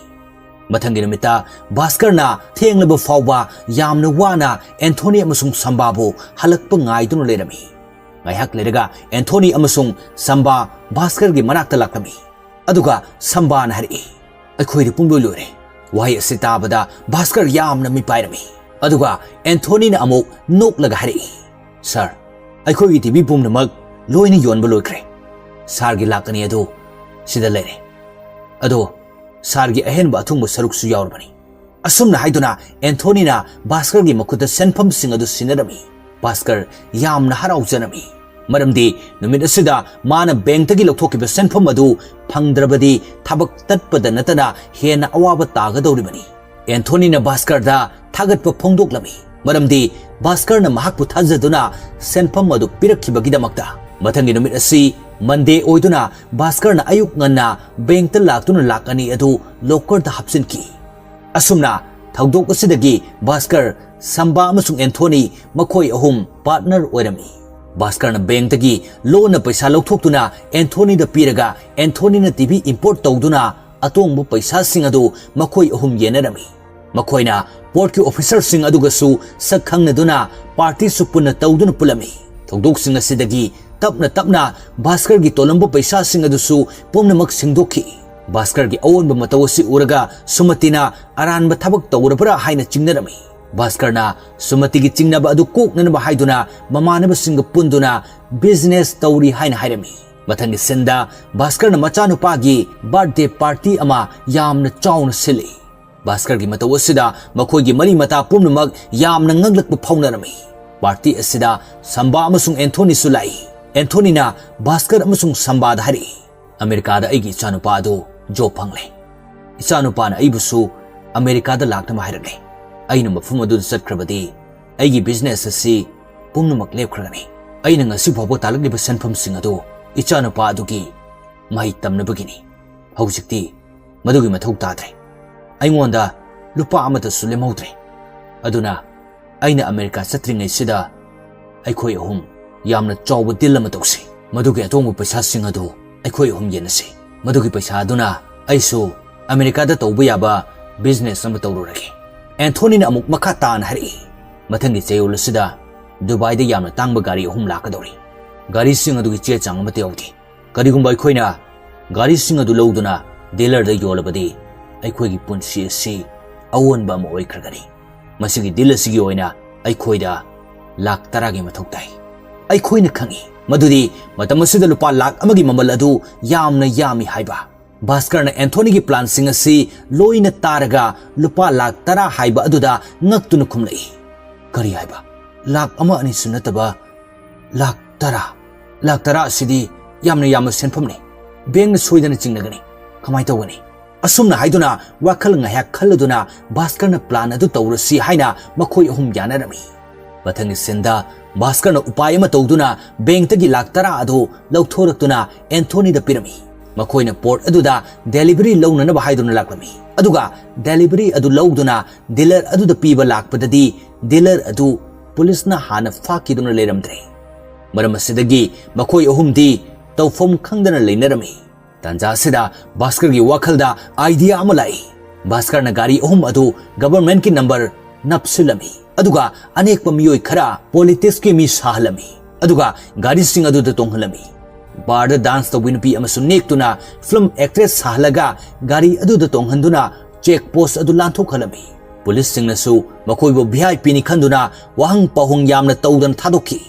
ꯃꯊꯪꯒꯤ ꯅꯨꯃꯤꯠꯇ ꯚꯥꯁꯀꯔꯅ ꯊꯦꯡꯂꯕ ꯐꯥꯎꯕ ꯌꯥꯝꯅ ꯋꯥꯅ ꯑꯦꯟꯊꯣꯅꯤ ꯑꯃꯁꯨꯡ ꯁꯝꯕꯥꯕꯨ ꯍꯜꯂꯛꯄ ꯉꯥꯏꯗꯨꯅ ꯂꯩꯔꯝꯃꯤ꯫ ꯉꯥꯏꯍꯥꯛ ꯂꯩꯔꯒ ꯑꯦꯟꯊꯣꯅꯤ ꯑꯃꯁꯨꯡ ꯁꯝꯕꯥ ꯚꯥꯁꯀꯔꯒꯤ ꯃꯅꯥꯛꯇ ꯂꯥꯛꯂꯝꯃꯤ꯫ ꯑꯗꯨꯒ ꯁꯝꯕꯥꯅ ꯍꯥꯏꯔꯛꯏ, "ꯑꯩꯈꯣꯏꯗꯤ ꯄꯨꯡꯂꯣꯏ ꯂꯣꯏꯔꯦ꯫" ꯋꯥꯍꯩ ꯑꯁꯤ ꯇꯥꯕꯗ ꯚꯥꯁꯀꯔ ꯌꯥꯝꯅ ꯃꯤꯄꯥꯏꯔꯝꯃꯤ꯫ ꯑꯗꯨꯒ ꯑꯦꯟꯊꯣꯅꯤꯅ ꯑꯃꯨꯛ ꯅꯣꯛꯂꯒ ꯍꯥꯏꯔꯛꯏ, "ꯁꯥꯔ, ꯑꯩꯈꯣꯏꯒꯤ ꯇꯤꯚꯤ ꯄꯨꯝꯅꯃꯛ ꯂꯣꯏꯅ ꯌꯣꯟꯕ ꯂꯣꯏꯈ꯭ꯔꯦ꯫ ꯁꯥꯔꯒꯤ ꯂꯥꯛ ꯑꯅꯤ ꯑꯗꯨ ꯁꯤꯗ ꯂꯩꯔꯦ꯫ ꯑꯗꯣ ꯁꯥꯔꯒꯤ ꯑꯍꯦꯟꯕ ꯑꯊꯨꯡꯕ ꯁꯔꯨꯛꯁꯨ ꯌꯥꯎꯔꯕꯅꯤ꯫" ꯑꯁꯨꯝꯅ ꯍꯥꯏꯗꯨꯅ ꯑꯦꯟꯊꯣꯅꯤꯅ ꯚꯥꯁꯀꯔꯒꯤ ꯃꯈꯨꯠꯇ ꯁꯦꯟꯐꯝꯁꯤꯡ ꯑꯗꯨ ꯁꯤꯟꯅꯔꯝꯃꯤ꯫ ꯚꯥꯁꯀꯔ ꯌꯥꯝꯅ ꯍꯔꯥꯎꯖꯔꯝꯃꯤ, ꯃꯔꯝꯗꯤ ꯅꯨꯃꯤꯠ ꯑꯁꯤꯗ ꯃꯥꯅ ꯕꯦꯡꯛꯇꯒꯤ ꯂꯧꯊꯣꯛꯈꯤꯕ ꯁꯦꯟꯐꯝ ꯑꯗꯨ ꯐꯪꯗ꯭ꯔꯕꯗꯤ ꯊꯕꯛ ꯇꯠꯄꯗ ꯅꯠꯇꯅ ꯍꯦꯟꯅ ꯑꯋꯥꯕ ꯇꯥꯒꯗꯧꯔꯤꯕꯅꯤ꯫ ꯑꯦꯟꯊꯣꯅꯤꯅ ꯚꯥꯁꯀꯔꯗ ꯊꯥꯒꯠꯄ ꯐꯣꯡꯗꯣꯛꯂꯝꯃꯤ, ꯃꯔꯝꯗꯤ ꯚꯥꯁꯀꯔꯅ ꯃꯍꯥꯛꯄꯨ ꯊꯥꯖꯗꯨꯅ ꯁꯦꯟꯐꯝ ꯑꯗꯨ ꯄꯤꯔꯛꯈꯤꯕꯒꯤꯗꯃꯛꯇ꯫ ꯃꯊꯪꯒꯤ ꯅꯨꯃꯤꯠ ꯑꯁꯤ ꯃꯟꯗꯦ ꯑꯣꯏꯗꯨꯅ ꯚꯥꯁꯀꯔꯅ ꯑꯌꯨꯛ ꯉꯟꯅ ꯕꯦꯡꯛꯇ ꯂꯥꯛꯇꯨꯅ ꯂꯥꯛ ꯑꯅꯤ ꯑꯗꯨ ꯂꯣꯀꯔꯗ ꯍꯥꯞꯆꯤꯟꯈꯤ꯫ ꯑꯁꯨꯝꯅ ꯊꯧꯗꯣꯛ ꯑꯁꯤꯗꯒꯤ ꯚꯥꯁꯀꯔ, ꯁꯝꯕꯥ ꯑꯃꯁꯨꯡ ꯑꯦꯟꯊꯣꯅꯤ ꯃꯈꯣꯏ ꯑꯍꯨꯝ partner ꯑꯣꯏꯔꯝꯃꯤ꯫ ꯚꯥꯁꯀꯔꯅ bankꯇꯒꯤ ꯂꯣꯟꯅ ꯄꯩꯁꯥ ꯂꯧꯊꯣꯛꯇꯨꯅ ꯑꯦꯟꯊꯣꯅꯤꯗ ꯄꯤꯔꯒ ꯑꯦꯟꯊꯣꯅꯤꯅ TV import ꯇꯧꯗꯨꯅ ꯑꯇꯣꯡꯕ ꯄꯩꯁꯥꯁꯤꯡ ꯑꯗꯨ ꯃꯈꯣꯏ ꯑꯍꯨꯝ ꯌꯦꯟꯅꯔꯝꯃꯤ꯫ ꯃꯈꯣꯏꯅ portꯀꯤ officerꯁꯤꯡ ꯑꯗꯨꯒꯁꯨ ꯁꯛ ꯈꯪꯅꯗꯨꯅ partyꯁꯨ ꯄꯨꯟꯅ ꯇꯧꯗꯨꯅ ꯄꯨꯜꯂꯝꯃꯤ꯫ ꯊꯧꯗꯣꯛꯁꯤꯡ ꯑꯁꯤꯗꯒꯤ ꯇꯞꯅ ꯇꯞꯅ ꯚꯥꯁꯀꯔꯒꯤ ꯇꯣꯜꯂꯝꯕ ꯄꯩꯁꯥꯁꯤꯡ ꯑꯗꯨꯁꯨ ꯄꯨꯝꯅꯃꯛ ꯁꯤꯡꯗꯣꯛꯈꯤ꯫ ꯚꯥꯁꯀꯔꯒꯤ ꯑꯑꯣꯟꯕ ꯃꯇꯧ ꯑꯁꯤ ꯎꯔꯒ ꯁꯨꯃꯇꯤꯅ ꯑꯔꯥꯟꯕ ꯊꯕꯛ ꯇꯧꯔꯕ꯭ꯔꯥ ꯍꯥꯏꯅ ꯆꯤꯡꯅꯔꯝꯃꯤ꯫ ꯚꯥꯁꯀꯔꯅ ꯁꯨꯃꯇꯤꯒꯤ ꯆꯤꯡꯅꯕ ꯑꯗꯨ ꯀꯣꯛꯅꯅꯕ ꯍꯥꯏꯗꯨꯅ ꯃꯃꯥꯟꯅꯕꯁꯤꯡꯒ ꯄꯨꯟꯗꯨꯅ business ꯇꯧꯔꯤ ꯍꯥꯏꯅ ꯍꯥꯏꯔꯝꯃꯤ꯫ ꯃꯊꯪꯒꯤ sceneꯗ ꯚꯥꯁꯀꯔꯅ ꯃꯆꯥꯅꯨꯄꯥꯒꯤ birthday party ꯑꯃ ꯌꯥꯝꯅ ꯆꯥꯎꯅ ꯁꯤꯜꯂꯤ꯫ ꯚꯥꯁꯀꯔꯒꯤ ꯃꯇꯧ ꯑꯁꯤꯗ ꯃꯈꯣꯏꯒꯤ ꯃꯔꯤ ꯃꯇꯥ ꯄꯨꯝꯅꯃꯛ ꯌꯥꯝꯅ ꯉꯛꯂꯛꯄ ꯐꯥꯎꯅꯔꯝꯃꯤ꯫ Party ꯑꯁꯤꯗ ꯁꯝꯕꯥ ꯑꯃꯁꯨꯡ ꯑꯦꯟꯊꯣꯅꯤꯁꯨ ꯂꯥꯛꯏ꯫ ꯑꯦꯟꯊꯣꯅꯤꯅ ꯚꯥꯁꯀꯔ ꯑꯃꯁꯨꯡ ꯁꯝꯕꯥꯗ ꯍꯥꯏꯔꯛꯏ, "ꯑꯃꯦꯔꯤꯀꯥꯗ ꯑꯩꯒꯤ ꯏꯆꯥꯅꯨꯄꯥ ꯑꯗꯨ job ꯐꯪꯂꯦ꯫ ꯏꯆꯥꯅꯨꯄꯥꯅ ꯑꯩꯕꯨꯁꯨ ꯑꯃꯦꯔꯤꯀꯥꯗ ꯂꯥꯛꯅꯕ ꯍꯥꯏꯔꯛꯂꯦ꯫ ꯑꯩꯅ ꯃꯐꯝ ꯑꯗꯨꯗ ꯆꯠꯈ꯭ꯔꯕꯗꯤ ꯑꯩꯒꯤ business ꯑꯁꯤ ꯄꯨꯝꯅꯃꯛ ꯂꯦꯞꯈ꯭ꯔꯒꯅꯤ꯫ ꯑꯩꯅ ꯉꯁꯤ ꯐꯥꯎꯕ ꯇꯥꯜꯂꯛꯂꯤꯕ ꯁꯦꯟꯐꯝꯁꯤꯡ ꯑꯗꯨ ꯏꯆꯥꯅꯨꯄꯥ ꯑꯗꯨꯒꯤ ꯃꯍꯩ ꯇꯝꯅꯕꯒꯤꯅꯤ꯫ ꯍꯧꯖꯤꯛꯇꯤ ꯃꯗꯨꯒꯤ ꯃꯊꯧ ꯇꯥꯗ꯭ꯔꯦ꯫ ꯑꯩꯉꯣꯟꯗ ꯂꯨꯄꯥ ꯑꯃꯠꯇꯁꯨ ꯂꯦꯝꯍꯧꯗ꯭ꯔꯦ꯫ ꯑꯗꯨꯅ ꯑꯩꯅ ꯑꯃꯦꯔꯤꯀꯥ ꯆꯠꯇ꯭ꯔꯤꯉꯩꯁꯤꯗ ꯑꯩꯈꯣꯏ ꯑꯍꯨꯝ ꯌꯥꯝꯅ ꯆꯥꯎꯕ deal ꯑꯃ ꯇꯧꯁꯤ꯫ ꯃꯗꯨꯒꯤ ꯑꯇꯣꯡꯕ ꯄꯩꯁꯥꯁꯤꯡ ꯑꯗꯨ ꯑꯩꯈꯣꯏ ꯑꯍꯨꯝ ꯌꯦꯟꯅꯁꯤ꯫ ꯃꯗꯨꯒꯤ ꯄꯩꯁꯥ ꯑꯗꯨꯅ ꯑꯩꯁꯨ ꯑꯃꯦꯔꯤꯀꯥꯗ ꯇꯧꯕ ꯌꯥꯕ business ꯑꯃ ꯇꯧꯔꯨꯔꯒꯦ꯫" ꯑꯦꯟꯊꯣꯅꯤꯅ ꯑꯃꯨꯛ ꯃꯈꯥ ꯇꯥꯅ ꯍꯥꯏꯔꯛꯏ, "ꯃꯊꯪꯒꯤ ꯆꯌꯣꯜ ꯑꯁꯤꯗ ꯗꯨꯕꯥꯏꯗ ꯌꯥꯝꯅ ꯇꯥꯡꯕ ꯒꯥꯔꯤ ꯑꯍꯨꯝ ꯂꯥꯛꯀꯗꯧꯔꯤ꯫ ꯒꯥꯔꯤꯁꯤꯡ ꯑꯗꯨꯒꯤ ꯆꯦ ꯆꯥꯡ ꯑꯃꯠꯇ ꯌꯥꯎꯗꯦ꯫ ꯀꯔꯤꯒꯨꯝꯕ ꯑꯩꯈꯣꯏꯅ ꯒꯥꯔꯤꯁꯤꯡ ꯑꯗꯨ ꯂꯧꯗꯨꯅ dealerꯗ ꯌꯣꯜꯂꯕꯗꯤ ꯑꯩꯈꯣꯏꯒꯤ ꯄꯨꯟꯁꯤ ꯑꯁꯤ ꯑꯑꯣꯟꯕ ꯑꯃ ꯑꯣꯏꯈ꯭ꯔꯒꯅꯤ꯫ ꯃꯁꯤꯒꯤ deal ꯑꯁꯤꯒꯤ ꯑꯣꯏꯅ ꯑꯩꯈꯣꯏꯗ ꯂꯥꯈ ꯇꯔꯥꯒꯤ ꯃꯊꯧ ꯇꯥꯏ꯫" ꯑꯩꯈꯣꯏꯅ ꯈꯪꯏ ꯃꯗꯨꯗꯤ ꯃꯇꯝ ꯑꯁꯤꯗ ꯂꯨꯄꯥ ꯂꯥꯈ ꯑꯃꯒꯤ ꯃꯃꯜ ꯑꯗꯨ ꯌꯥꯝꯅ ꯌꯥꯝꯃꯤ ꯍꯥꯏꯕ꯫ ꯚꯥꯁꯀꯔꯅ ꯑꯦꯟꯊꯣꯅꯤꯒꯤ planꯁꯤꯡ ꯑꯁꯤ ꯂꯣꯏꯅ ꯇꯥꯔꯒ ꯂꯨꯄꯥ ꯂꯥꯈ ꯇꯔꯥ ꯍꯥꯏꯕ ꯑꯗꯨꯗ ꯉꯛꯇꯨꯅ ꯈꯨꯝꯂꯛꯏ꯫ "ꯀꯔꯤ ꯍꯥꯏꯕ? ꯂꯥꯈ ꯑꯃ ꯑꯅꯤꯁꯨ ꯅꯠꯇꯕ ꯂꯥꯈ ꯇꯔꯥ? ꯂꯥꯈ ꯇꯔꯥ ꯑꯁꯤꯗꯤ ꯌꯥꯝꯅ ꯌꯥꯝꯕ ꯁꯦꯟꯐꯝꯅꯤ꯫ Bankꯅ ꯁꯣꯏꯗꯅ ꯆꯤꯡꯅꯒꯅꯤ꯫ ꯀꯃꯥꯏꯅ ꯇꯧꯒꯅꯤ?" ꯑꯁꯨꯝꯅ ꯍꯥꯏꯗꯨꯅ ꯋꯥꯈꯜ ꯉꯥꯏꯍꯥꯛ ꯈꯜꯂꯗꯨꯅ ꯚꯥꯁꯀꯔꯅ plan ꯑꯗꯨ ꯇꯧꯔꯁꯤ ꯍꯥꯏꯅ ꯃꯈꯣꯏ ꯑꯍꯨꯝ ꯌꯥꯅꯔꯝꯃꯤ꯫ ꯃꯊꯪꯒꯤ sceneꯗ ꯚꯥꯁꯀꯔꯅ ꯎꯄꯥꯏ ꯑꯃ ꯇꯧꯗꯨꯅ bankꯇꯒꯤ ꯂꯥꯈ ꯇꯔꯥ ꯑꯗꯨ ꯂꯧꯊꯣꯔꯛꯇꯨꯅ ꯑꯦꯟꯊꯣꯅꯤꯗ ꯄꯤꯔꯝꯃꯤ꯫ ꯃꯈꯣꯏꯅ ꯄꯣꯠ ꯑꯗꯨꯗ ꯗꯦꯂꯤꯚꯔꯤ ꯂꯧꯅꯅꯕ ꯍꯥꯏꯗꯨꯅ ꯂꯥꯛꯂꯝꯃꯤ꯫ ꯑꯗꯨꯒ ꯗꯦꯂꯤꯚꯔꯤ ꯑꯗꯨ ꯂꯧꯗꯨꯅ ꯗꯤꯂꯔ ꯑꯗꯨꯗ ꯄꯤꯕ ꯂꯥꯛꯄꯗꯗꯤ, ꯗꯤꯂꯔ ꯑꯗꯨ ꯄꯨꯂꯤꯁꯅ ꯍꯥꯟꯅ ꯐꯥꯈꯤꯗꯨꯅ ꯂꯩꯔꯝꯗ꯭ꯔꯦ꯫ ꯃꯔꯝ ꯑꯁꯤꯗꯒꯤ ꯃꯈꯣꯏ ꯑꯍꯨꯝꯗꯤ ꯇꯧꯐꯝ ꯈꯪꯗꯅ ꯂꯩꯅꯔꯝꯃꯤ꯫ ꯇꯥꯟꯖꯥ ꯑꯁꯤꯗ ꯚꯥꯁꯀꯔꯒꯤ ꯋꯥꯈꯜꯗ ꯑꯥꯏꯗꯤꯌꯥ ꯑꯃ ꯂꯥꯛꯏ꯫ ꯚꯥꯁꯀꯔꯅ ꯒꯥꯔꯤ ꯑꯍꯨꯝ ꯑꯗꯨ ꯒꯚꯔꯟꯃꯦꯟꯠꯀꯤ ꯅꯝꯕꯔ ꯅꯞꯁꯤꯜꯂꯝꯃꯤ꯫ ꯑꯗꯨꯒ ꯑꯅꯦꯛꯄ ꯃꯤꯑꯣꯏ ꯈꯔ ꯄꯣꯂꯤꯇꯤꯛꯁꯀꯤ ꯃꯤ ꯁꯥꯍꯜꯂꯝꯃꯤ꯫ ꯑꯗꯨꯒ ꯒꯥꯔꯤꯁꯤꯡ ꯑꯗꯨꯗ ꯇꯣꯡꯍꯜꯂꯝꯃꯤ꯫ ꯕꯥꯔꯗ ꯗꯥꯟꯁ ꯇꯧꯕꯤ ꯅꯨꯄꯤ ꯑꯃꯁꯨ ꯅꯦꯛꯇꯨꯅ ꯐꯤꯂꯝ ꯑꯦꯛꯇ꯭ꯔꯦꯁ ꯁꯥꯍꯜꯂꯒ ꯒꯥꯔꯤ ꯑꯗꯨꯗ ꯇꯣꯡꯍꯟꯗꯨꯅ ꯆꯦꯛ ꯄꯣꯁ ꯑꯗꯨ ꯂꯥꯟꯊꯣꯛꯍꯜꯂꯝꯃꯤ꯫ ꯄꯨꯂꯤꯁꯁꯤꯡꯅꯁꯨ ꯃꯈꯣꯏꯕꯨ ꯚꯤ ꯑꯥꯏ ꯄꯤꯅꯤ ꯈꯟꯗꯨꯅ ꯋꯥꯍꯪ ꯄꯥꯎꯍꯪ ꯌꯥꯝꯅ ꯇꯧꯗꯅ ꯊꯥꯗꯣꯛꯈꯤ꯫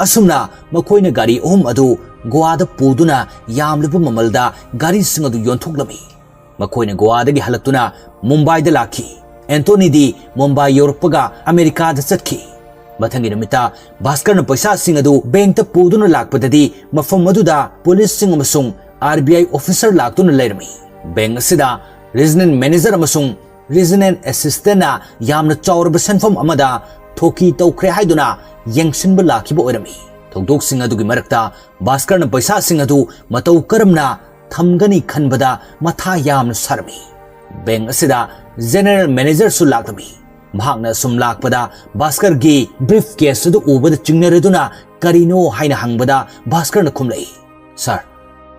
ꯑꯁꯨꯝꯅ ꯃꯈꯣꯏꯅ ꯒꯥꯔꯤ ꯑꯍꯨꯝ ꯑꯗꯨ ꯒꯣꯋꯥꯗ ꯄꯨꯗꯨꯅ ꯌꯥꯝꯂꯕ ꯃꯃꯜꯗ ꯒꯥꯔꯤꯁꯤꯡ ꯑꯗꯨ ꯌꯣꯟꯊꯣꯛꯂꯝꯃꯤ꯫ ꯃꯈꯣꯏꯅ ꯒꯣꯋꯥꯗꯒꯤ ꯍꯜꯂꯛꯇꯨꯅ ꯃꯨꯝꯕꯥꯏꯗ ꯂꯥꯛꯈꯤ꯫ ꯑꯦꯟꯇꯣꯅꯤꯗꯤ ꯃꯨꯝꯕꯥꯏ ꯌꯧꯔꯛꯄꯒ ꯑꯃꯦꯔꯤꯀꯥꯗ ꯆꯠꯈꯤ꯫ ꯃꯊꯪꯒꯤ ꯅꯨꯃꯤꯠꯇ ꯚꯥꯁꯀꯔꯅ ꯄꯩꯁꯥꯁꯤꯡ ꯑꯗꯨ ꯕꯦꯡꯛꯇ ꯄꯨꯗꯨꯅ ꯂꯥꯛꯄꯗꯗꯤ, ꯃꯐꯝ ꯑꯗꯨꯗ ꯄꯨꯂꯤꯁꯁꯤꯡ ꯑꯃꯁꯨꯡ ꯑꯥꯔ ꯕꯤ ꯑꯥꯏ ꯑꯣꯐꯤꯁꯔ ꯂꯥꯛꯇꯨꯅ ꯂꯩꯔꯝꯃꯤ꯫ ꯕꯦꯡꯛ ꯑꯁꯤꯗ ꯔꯤꯖꯅꯦꯜ ꯃꯦꯅꯦꯖꯔ ꯑꯃꯁꯨꯡ ꯔꯤꯖꯅꯦꯜ ꯑꯦꯁꯤꯁꯇꯦꯟꯠꯅ ꯌꯥꯝꯅ ꯆꯥꯎꯔꯕ ꯁꯦꯟꯐꯝ ꯑꯃꯗ ꯊꯣꯛꯀꯤ ꯇꯧꯈ꯭ꯔꯦ ꯍꯥꯏꯗꯨꯅ ꯌꯦꯡꯁꯤꯟꯕ ꯂꯥꯛꯈꯤꯕ ꯑꯣꯏꯔꯝꯃꯤ꯫ ꯊꯧꯗꯣꯛꯁꯤꯡ ꯑꯗꯨꯒꯤ ꯃꯔꯛꯇ ꯚꯥꯁꯀꯔꯅ ꯄꯩꯁꯥꯁꯤꯡ ꯑꯗꯨ ꯃꯇꯧ ꯀꯔꯝꯅ ꯊꯝꯒꯅꯤ ꯈꯟꯕꯗ ꯃꯊꯥ ꯌꯥꯝꯅ ꯁꯥꯔꯝꯃꯤ꯫ ꯕꯦꯡꯛ ꯑꯁꯤꯗ ꯖꯦꯅꯔꯦꯜ ꯃꯦꯅꯦꯖꯔꯁꯨ ꯂꯥꯛꯂꯝꯃꯤ꯫ ꯃꯍꯥꯛꯅ ꯑꯁꯨꯝ ꯂꯥꯛꯄꯗ ꯚꯥꯁꯀꯔꯒꯤ ꯕ꯭ꯔꯤꯐ ꯀꯦꯁ ꯑꯗꯨ ꯎꯕꯗ ꯆꯤꯡꯅꯔꯗꯨꯅ, "ꯀꯔꯤꯅꯣ?" ꯍꯥꯏꯅ ꯍꯪꯕꯗ ꯚꯥꯁꯀꯔꯅ ꯈꯨꯝꯂꯛꯏ, "ꯁꯥꯔ,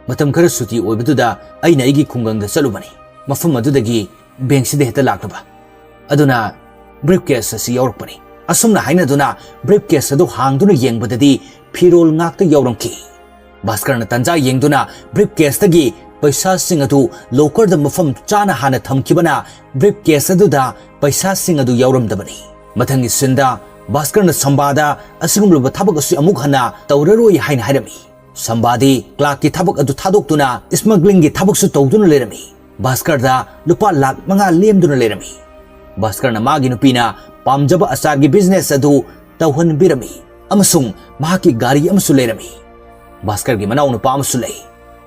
ꯃꯇꯝ ꯈꯔ ꯁꯨꯇꯤ ꯑꯣꯏꯕꯗꯨꯗ ꯑꯩꯅ ꯑꯩꯒꯤ ꯈꯨꯡꯒꯪꯗ ꯆꯠꯂꯨꯕꯅꯤ꯫ ꯃꯐꯝ ꯑꯗꯨꯗꯒꯤ ꯕꯦꯡꯛꯁꯤꯗ ꯍꯦꯛꯇ ꯂꯥꯛꯂꯕ꯫ ꯑꯗꯨꯅ ꯕ꯭ꯔꯤꯐ ꯀꯦꯁ ꯑꯁꯤ ꯌꯥꯎꯔꯛꯄꯅꯤ꯫" ꯑꯁꯨꯝꯅ ꯍꯥꯏꯅꯗꯨꯅ ꯕ꯭ꯔꯤꯐ ꯀꯦꯁ ꯑꯗꯨ ꯍꯥꯡꯗꯨꯅ ꯌꯦꯡꯕꯗꯗꯤ ꯐꯤꯔꯣꯜ ꯉꯥꯛꯇ ꯌꯥꯎꯔꯝꯈꯤ꯫ ꯚꯥꯁꯀꯔꯅ ꯇꯟꯖꯥ ꯌꯦꯡꯗꯨꯅ ꯕ꯭ꯔꯤꯐ ꯀꯦꯁꯇꯒꯤ ꯄꯩꯁꯥꯁꯤꯡ ꯑꯗꯨ ꯂꯣꯀꯔꯗ ꯃꯐꯝ ꯆꯥꯅ ꯍꯥꯟꯅ ꯊꯝꯈꯤꯕꯅ ꯕ꯭ꯔꯤꯐ ꯀꯦꯁ ꯑꯗꯨꯗ ꯄꯩꯁꯥꯁꯤꯡ ꯑꯗꯨ ꯌꯥꯎꯔꯝꯗꯕꯅꯤ꯫ ꯃꯊꯪꯒꯤ ꯁꯤꯟꯗ ꯚꯥꯁꯀꯔꯅ ꯁꯝꯕꯥꯗ ꯑꯁꯤꯒꯨꯝꯂꯕ ꯊꯕꯛ ꯑꯁꯤ ꯑꯃꯨꯛ ꯍꯟꯅ ꯇꯧꯔꯔꯣꯏ ꯍꯥꯏꯅ ꯍꯥꯏꯔꯝꯃꯤ꯫ ꯁꯝꯕꯥꯗꯤ ꯀ꯭ꯂꯥꯔꯛꯀꯤ ꯊꯕꯛ ꯑꯗꯨ ꯊꯥꯗꯣꯛꯇꯨꯅ ꯁ꯭ꯃꯒ꯭ꯂꯤꯡꯒꯤ ꯊꯕꯛꯁꯨ ꯇꯧꯗꯨꯅ ꯂꯩꯔꯝꯃꯤ꯫ ꯚꯥꯁꯀꯔꯗ ꯂꯨꯄꯥ ꯂꯥꯈ ꯃꯉꯥ ꯂꯦꯝꯗꯨꯅ ꯂꯩꯔꯝꯃꯤ꯫ ꯚꯥꯁꯀꯔꯅ ꯃꯥꯒꯤ ꯅꯨꯄꯤꯅ ꯄꯥꯝꯖꯕ ꯑꯆꯥꯔꯒꯤ ꯕꯤꯖꯤꯅꯦꯁ ꯑꯗꯨ ꯇꯧꯍꯟꯕꯤꯔꯝꯃꯤ ꯑꯃꯁꯨꯡ ꯃꯍꯥꯛꯀꯤ ꯒꯥꯔꯤ ꯑꯃꯁꯨ ꯂꯩꯔꯝꯃꯤ꯫ ꯚꯥꯁꯀꯔꯒꯤ ꯃꯅꯥꯎꯅꯨꯄꯥ ꯑꯃꯁꯨ ꯂꯩ꯫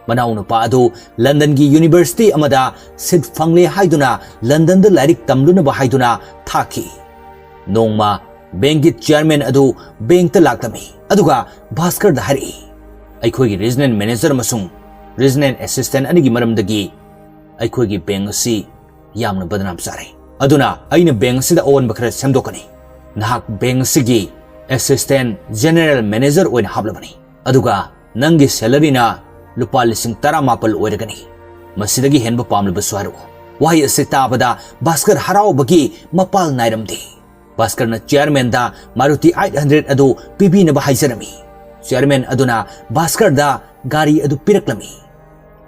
ꯃꯅꯥꯎꯅꯨꯄꯥ ꯑꯗꯨ ꯂꯟꯗꯟꯒꯤ ꯌꯨꯅꯤꯚꯔꯁꯤꯇꯤ ꯑꯃꯗ ꯁꯤꯠ ꯐꯪꯂꯦ ꯍꯥꯏꯗꯨꯅ ꯂꯟꯗꯟꯗ ꯂꯥꯏꯔꯤꯛ ꯇꯝꯂꯨꯅꯕ ꯍꯥꯏꯗꯨꯅ ꯊꯥꯈꯤ꯫ ꯅꯣꯡꯃ ꯕꯦꯡꯛꯀꯤ ꯆꯤꯌꯔꯃꯦꯟ ꯑꯗꯨ ꯕꯦꯡꯛꯇ ꯂꯥꯛꯂꯝꯃꯤ, ꯑꯗꯨꯒ ꯚꯥꯁꯀꯔꯗ ꯍꯥꯏꯔꯛꯏ, "ꯑꯩꯈꯣꯏꯒꯤ ꯔꯤꯖꯅꯦꯜ ꯃꯦꯅꯦꯖꯔ ꯑꯃꯁꯨꯡ ꯔꯤꯖꯅꯦꯜ ꯑꯦꯁꯤꯁꯇꯦꯟꯠ ꯑꯅꯤꯒꯤ ꯃꯔꯝꯗꯒꯤ ꯑꯩꯈꯣꯏꯒꯤ ꯕꯦꯡꯛ ꯑꯁꯤ ꯌꯥꯝꯅ ꯕꯗꯅꯥꯝ ꯆꯥꯔꯦ꯫ ꯑꯗꯨꯅ ꯑꯩꯅ ꯕꯦꯡꯛ ꯑꯁꯤꯗ ꯑꯑꯣꯟꯕ ꯈꯔ ꯁꯦꯝꯗꯣꯛꯀꯅꯤ꯫ ꯅꯍꯥꯛ ꯕꯦꯡꯛ ꯑꯁꯤꯒꯤ ꯑꯦꯁꯤꯁꯇꯦꯟꯠ ꯖꯦꯅꯦꯔꯦꯜ ꯃꯦꯅꯦꯖꯔ ꯑꯣꯏꯅ ꯍꯥꯞꯂꯕꯅꯤ꯫ ꯑꯗꯨꯒ ꯅꯪꯒꯤ ꯁꯦꯂꯔꯤꯅ ꯂꯨꯄꯥ ꯂꯤꯁꯤꯡ ꯇꯔꯥꯃꯥꯄꯜ ꯑꯣꯏꯔꯒꯅꯤ꯫ ꯃꯁꯤꯗꯒꯤ ꯍꯦꯟꯕ ꯄꯥꯝꯂꯕꯁꯨ ꯍꯥꯏꯔꯛꯎ꯫ ꯋꯥꯍꯩ ꯑꯁꯤ ꯇꯥꯕꯗ ꯚꯥꯁꯀꯔ ꯍꯔꯥꯎꯕꯒꯤ ꯃꯄꯥꯜ ꯅꯥꯏꯔꯝꯗꯦ꯫ ꯚꯥꯁꯀꯔꯅ ꯆꯤꯌꯔꯃꯦꯟꯗ ꯃꯥꯔꯨꯇꯤ ꯑꯩꯠ ꯍꯟꯗ꯭ꯔꯦꯗ ꯑꯗꯨ ꯄꯤꯕꯤꯅꯕ ꯍꯥꯏꯖꯔꯝꯃꯤ꯫ ꯆꯤꯌꯔꯃꯦꯟ ꯑꯗꯨꯅ ꯚꯥꯁꯀꯔꯗ ꯒꯥꯔꯤ ꯑꯗꯨ ꯄꯤꯔꯛꯂꯝꯃꯤ꯫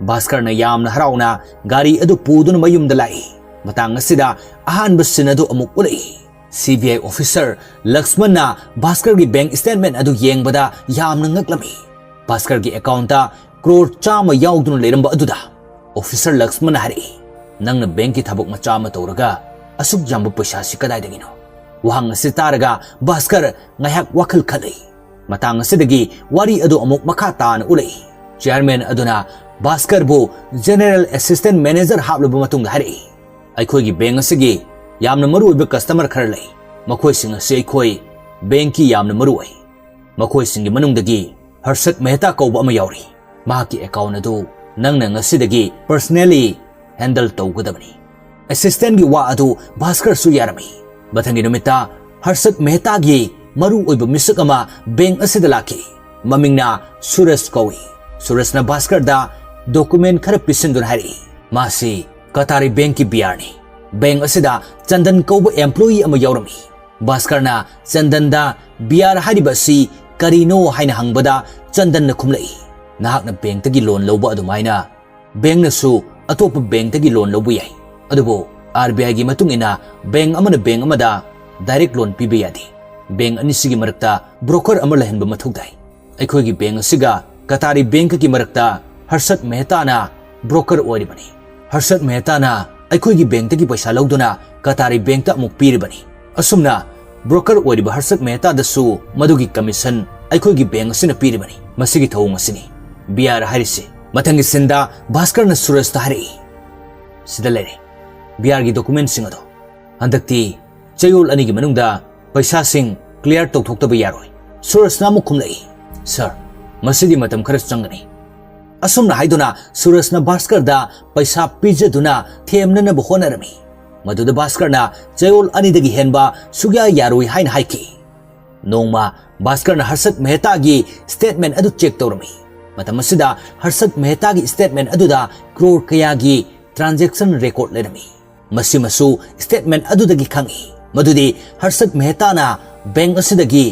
ꯚꯥꯁꯀꯔꯅ ꯌꯥꯝꯅ ꯍꯔꯥꯎꯅ ꯒꯥꯔꯤ ꯑꯗꯨ ꯄꯨꯗꯨꯅ ꯃꯌꯨꯝꯗ ꯂꯥꯛꯏ꯫ ꯃꯇꯥꯡ ꯑꯁꯤꯗ ꯑꯍꯥꯟꯕ ꯁꯤꯟ ꯑꯗꯨ ꯑꯃꯨꯛ ꯎꯠꯂꯛꯏ꯫ ꯁꯤ ꯕꯤ ꯑꯥꯏ ꯑꯣꯐꯤꯁꯔ ꯂꯛꯁꯃꯟꯅ ꯚꯥꯁꯀꯔꯒꯤ ꯕꯦꯡꯛ ꯁ꯭ꯇꯦꯠꯃꯦꯟꯠ ꯑꯗꯨ ꯌꯦꯡꯕꯗ ꯌꯥꯝꯅ ꯉꯛꯂꯝꯃꯤ꯫ ꯚꯥꯁꯀꯔꯒꯤ ꯑꯦꯀꯥꯎꯟꯠꯇ ꯀ꯭ꯔꯣꯔ ꯆꯥꯝꯃ ꯌꯥꯎꯗꯨꯅ ꯂꯩꯔꯝꯕ ꯑꯗꯨꯗ ꯑꯣꯐꯤꯁꯔ ꯂꯛꯁꯃꯟꯅ ꯍꯥꯏꯔꯛꯏ, "ꯅꯪꯅ ꯕꯦꯡꯛꯀꯤ ꯊꯕꯛ ꯃꯆꯥ ꯑꯃ ꯇꯧꯔꯒ ꯑꯁꯨꯛ ꯌꯥꯝꯕ ꯄꯩꯁꯥꯁꯤ ꯀꯗꯥꯏꯗꯒꯤꯅꯣ?" ꯋꯥꯍꯪ ꯑꯁꯤ ꯇꯥꯔꯒ ꯚꯥꯁꯀꯔ ꯉꯥꯏꯍꯥꯛ ꯋꯥꯈꯜ ꯈꯜꯂꯤ꯫ ꯃꯇꯥꯡ ꯑꯁꯤꯗꯒꯤ ꯋꯥꯔꯤ ꯑꯗꯨ ꯑꯃꯨꯛ ꯃꯈꯥ ꯇꯥꯅ ꯎꯠꯂꯛꯏ꯫ ꯆꯤꯌꯔꯃꯦꯟ ꯑꯗꯨꯅ ꯚꯥꯁꯀꯔꯕꯨ ꯖꯦꯅꯦꯔꯦꯜ ꯑꯦꯁꯤꯁꯇꯦꯟꯠ ꯃꯦꯅꯦꯖꯔ ꯍꯥꯞꯂꯕ ꯃꯇꯨꯡꯗ ꯍꯥꯏꯔꯛꯏ, "ꯑꯩꯈꯣꯏꯒꯤ ꯕꯦꯡꯛ ꯑꯁꯤꯒꯤ ꯌꯥꯝꯅ ꯃꯔꯨꯑꯣꯏꯕ ꯀꯁꯇꯃꯔ ꯈꯔ ꯂꯩ꯫ ꯃꯈꯣꯏꯁꯤꯡ ꯑꯁꯤ ꯑꯩꯈꯣꯏ ꯕꯦꯡꯛꯀꯤ ꯌꯥꯝꯅ ꯃꯔꯨꯑꯣꯏ꯫ ꯃꯈꯣꯏꯁꯤꯡꯒꯤ ꯃꯅꯨꯡꯗꯒꯤ ꯍꯔꯁꯠ ꯃꯦꯍꯇꯥ ꯀꯧꯕ ꯑꯃ ꯌꯥꯎꯔꯤ꯫ ꯃꯍꯥꯛꯀꯤ ꯑꯦꯀꯥꯎꯟꯠ ꯑꯗꯨ ꯅꯪꯅ ꯉꯁꯤꯗꯒꯤ ꯄꯔꯁꯅꯦꯜꯂꯤ ꯍꯦꯟꯗꯜ ꯇꯧꯒꯗꯕꯅꯤ꯫" ꯑꯦꯁꯤꯁꯇꯦꯟꯠꯀꯤ ꯋꯥ ꯑꯗꯨ ꯚꯥꯁꯀꯔꯁꯨ ꯌꯥꯔꯝꯃꯤ꯫ ꯃꯊꯪꯒꯤ ꯅꯨꯃꯤꯠꯇ ꯍꯔꯁꯠ ꯃꯦꯍꯇꯥꯒꯤ ꯃꯔꯨꯑꯣꯏꯕ ꯃꯤꯁꯛ ꯑꯃ ꯕꯦꯡꯛ ꯑꯁꯤꯗ ꯂꯥꯛꯈꯤ꯫ ꯃꯃꯤꯡꯅ ꯁꯨꯔꯖ ꯀꯧꯏ꯫ ꯁꯨꯔꯖꯅ ꯚꯥꯁꯀꯔꯗ ꯗꯣꯀꯨꯃꯦꯟꯠ ꯈꯔ ꯄꯤꯁꯤꯟꯗꯨꯅ ꯍꯥꯏꯔꯛꯏ, "ꯃꯥꯁꯤ ꯀꯇꯥꯔꯤ ꯕꯦꯡꯛꯀꯤ ꯕꯤ ꯑꯥꯔꯅꯤ꯫ ꯕꯦꯡꯛ ꯑꯁꯤꯗ ꯆꯟꯗꯟ ꯀꯧꯕ ꯑꯦꯝꯄ꯭ꯂꯣꯌꯤ ꯑꯃ ꯌꯥꯎꯔꯝꯃꯤ꯫" ꯚꯥꯁꯀꯔꯅ ꯆꯟꯗꯟꯗ "ꯕꯤ ꯑꯥꯔ ꯍꯥꯏꯔꯤꯕ ꯑꯁꯤ ꯀꯔꯤꯅꯣ?" ꯍꯥꯏꯅ ꯍꯪꯕꯗ ꯆꯟꯗꯟꯅ ꯈꯨꯝꯂꯛꯏ, "ꯅꯍꯥꯛꯅ ꯕꯦꯡꯛꯇꯒꯤ ꯂꯣꯟ ꯂꯧꯕ ꯑꯗꯨꯃꯥꯏꯅ ꯕꯦꯡꯛꯅꯁꯨ ꯑꯇꯣꯞꯄ ꯕꯦꯡꯛꯇꯒꯤ ꯂꯣꯟ ꯂꯧꯕ ꯌꯥꯏ꯫ ꯑꯗꯨꯕꯨ ꯑꯥꯔ ꯕꯤ ꯑꯥꯏꯒꯤ ꯃꯇꯨꯡ ꯏꯟꯅ ꯕꯦꯡꯛ ꯑꯃꯅ ꯕꯦꯡꯛ ꯑꯃꯗ ꯗꯥꯏꯔꯦꯛ ꯂꯣꯟ ꯄꯤꯕ ꯌꯥꯗꯦ꯫ ꯕꯦꯡꯛ ꯑꯅꯤꯁꯤꯒꯤ ꯃꯔꯛꯇ ꯕ꯭ꯔꯣꯀꯔ ꯑꯃ ꯂꯩꯍꯟꯕ ꯃꯊꯧ ꯇꯥꯏ꯫ ꯑꯩꯈꯣꯏꯒꯤ ꯕꯦꯡꯛ ꯑꯁꯤꯒ ꯀꯇꯥꯔꯤ ꯕꯦꯡꯛꯀꯤ ꯃꯔꯛꯇ ꯍꯔꯁꯠ ꯃꯦꯍꯇꯥꯅ ꯕ꯭ꯔꯣꯀꯔ ꯑꯣꯏꯔꯤꯕꯅꯤ꯫ ꯍꯔꯁꯠ ꯃꯦꯍꯇꯥꯅ ꯑꯩꯈꯣꯏꯒꯤ ꯕꯦꯡꯛꯇꯒꯤ ꯄꯩꯁꯥ ꯂꯧꯗꯨꯅ ꯀꯇꯥꯔꯤ ꯕꯦꯡꯛꯇ ꯑꯃꯨꯛ ꯄꯤꯔꯤꯕꯅꯤ꯫ ꯑꯁꯨꯝꯅ ꯕ꯭ꯔꯣꯀꯔ ꯑꯣꯏꯔꯤꯕ ꯍꯔꯁꯠ ꯃꯦꯍꯇꯥꯗꯁꯨ ꯃꯗꯨꯒꯤ ꯀꯃꯤꯁꯟ ꯑꯩꯈꯣꯏꯒꯤ ꯕꯦꯡꯛ ꯑꯁꯤꯅ ꯄꯤꯔꯤꯕꯅꯤ꯫ ꯃꯁꯤꯒꯤ ꯊꯧꯑꯣꯡ ꯑꯁꯤꯅꯤ ꯕꯤ ꯑꯥꯔ ꯍꯥꯏꯔꯤꯁꯤ꯫" ꯃꯊꯪꯒꯤ ꯁꯤꯟꯗ ꯚꯥꯁꯀꯔꯅ ꯁꯨꯔꯖꯇ ꯍꯥꯏꯔꯛꯏ, "ꯁꯤꯗ ꯂꯩꯔꯦ ꯕꯤ ꯑꯥꯔꯒꯤ ꯗꯣꯀꯨꯃꯦꯟꯠꯁꯤꯡ ꯑꯗꯣ꯫ ꯍꯟꯗꯛꯇꯤ ꯆꯌꯣꯜ ꯑꯅꯤꯒꯤ ꯃꯅꯨꯡꯗ ꯄꯩꯁꯥꯁꯤꯡ ꯀ꯭ꯂꯤꯌꯥꯔ ꯇꯧꯊꯣꯛꯇꯕ ꯌꯥꯔꯣꯏ꯫" ꯁꯨꯔꯖꯅ ꯑꯃꯨꯛ ꯈꯨꯝꯂꯛꯏ, "ꯁꯥꯔ, ꯃꯁꯤꯗꯤ ꯃꯇꯝ ꯈꯔ ꯆꯪꯒꯅꯤ꯫ ꯑꯁꯨꯝꯅ ꯍꯥꯏꯗꯨꯅ ꯁꯨꯔꯖꯅ ꯚꯥꯁꯀꯔꯗ ꯄꯩꯁꯥ ꯄꯤꯖꯗꯨꯅ ꯊꯦꯝꯅꯅꯕ ꯍꯣꯠꯅꯔꯝꯃꯤ꯫ ꯃꯗꯨꯗ ꯚꯥꯁꯀꯔꯅ ꯆꯌꯣꯜ ꯑꯅꯤꯗꯒꯤ ꯍꯦꯟꯕ ꯁꯨꯛꯌꯥ ꯌꯥꯔꯣꯏ ꯍꯥꯏꯅ ꯍꯥꯏꯈꯤ꯫ ꯅꯣꯡꯃ ꯚꯥꯁꯀꯔꯅ ꯍꯔꯁꯠ ꯃꯦꯍꯇꯥꯒꯤ ꯁ꯭ꯇꯦꯠꯃꯦꯟ ꯑꯗꯨ ꯆꯦꯛ ꯇꯧꯔꯝꯃꯤ꯫ ꯃꯇꯝ ꯑꯁꯤꯗ ꯍꯔꯁꯠ ꯃꯦꯍꯇꯥꯒꯤ ꯁ꯭ꯇꯦꯠꯃꯦꯟ ꯑꯗꯨꯗ ꯀ꯭ꯔꯣꯔ ꯀꯌꯥꯒꯤ ꯇ꯭ꯔꯥꯟꯖꯦꯛꯁꯟ ꯔꯦꯀꯣꯔꯗ ꯂꯩꯔꯝꯃꯤ꯫ ꯃꯁꯤꯃꯁꯨ ꯁ꯭ꯇꯦꯠꯃꯦꯟ ꯑꯗꯨꯗꯒꯤ ꯈꯪꯏ ꯃꯗꯨꯗꯤ ꯍꯔꯁꯠ ꯃꯦꯍꯇꯥꯅ ꯕꯦꯡꯛ ꯑꯁꯤꯗꯒꯤ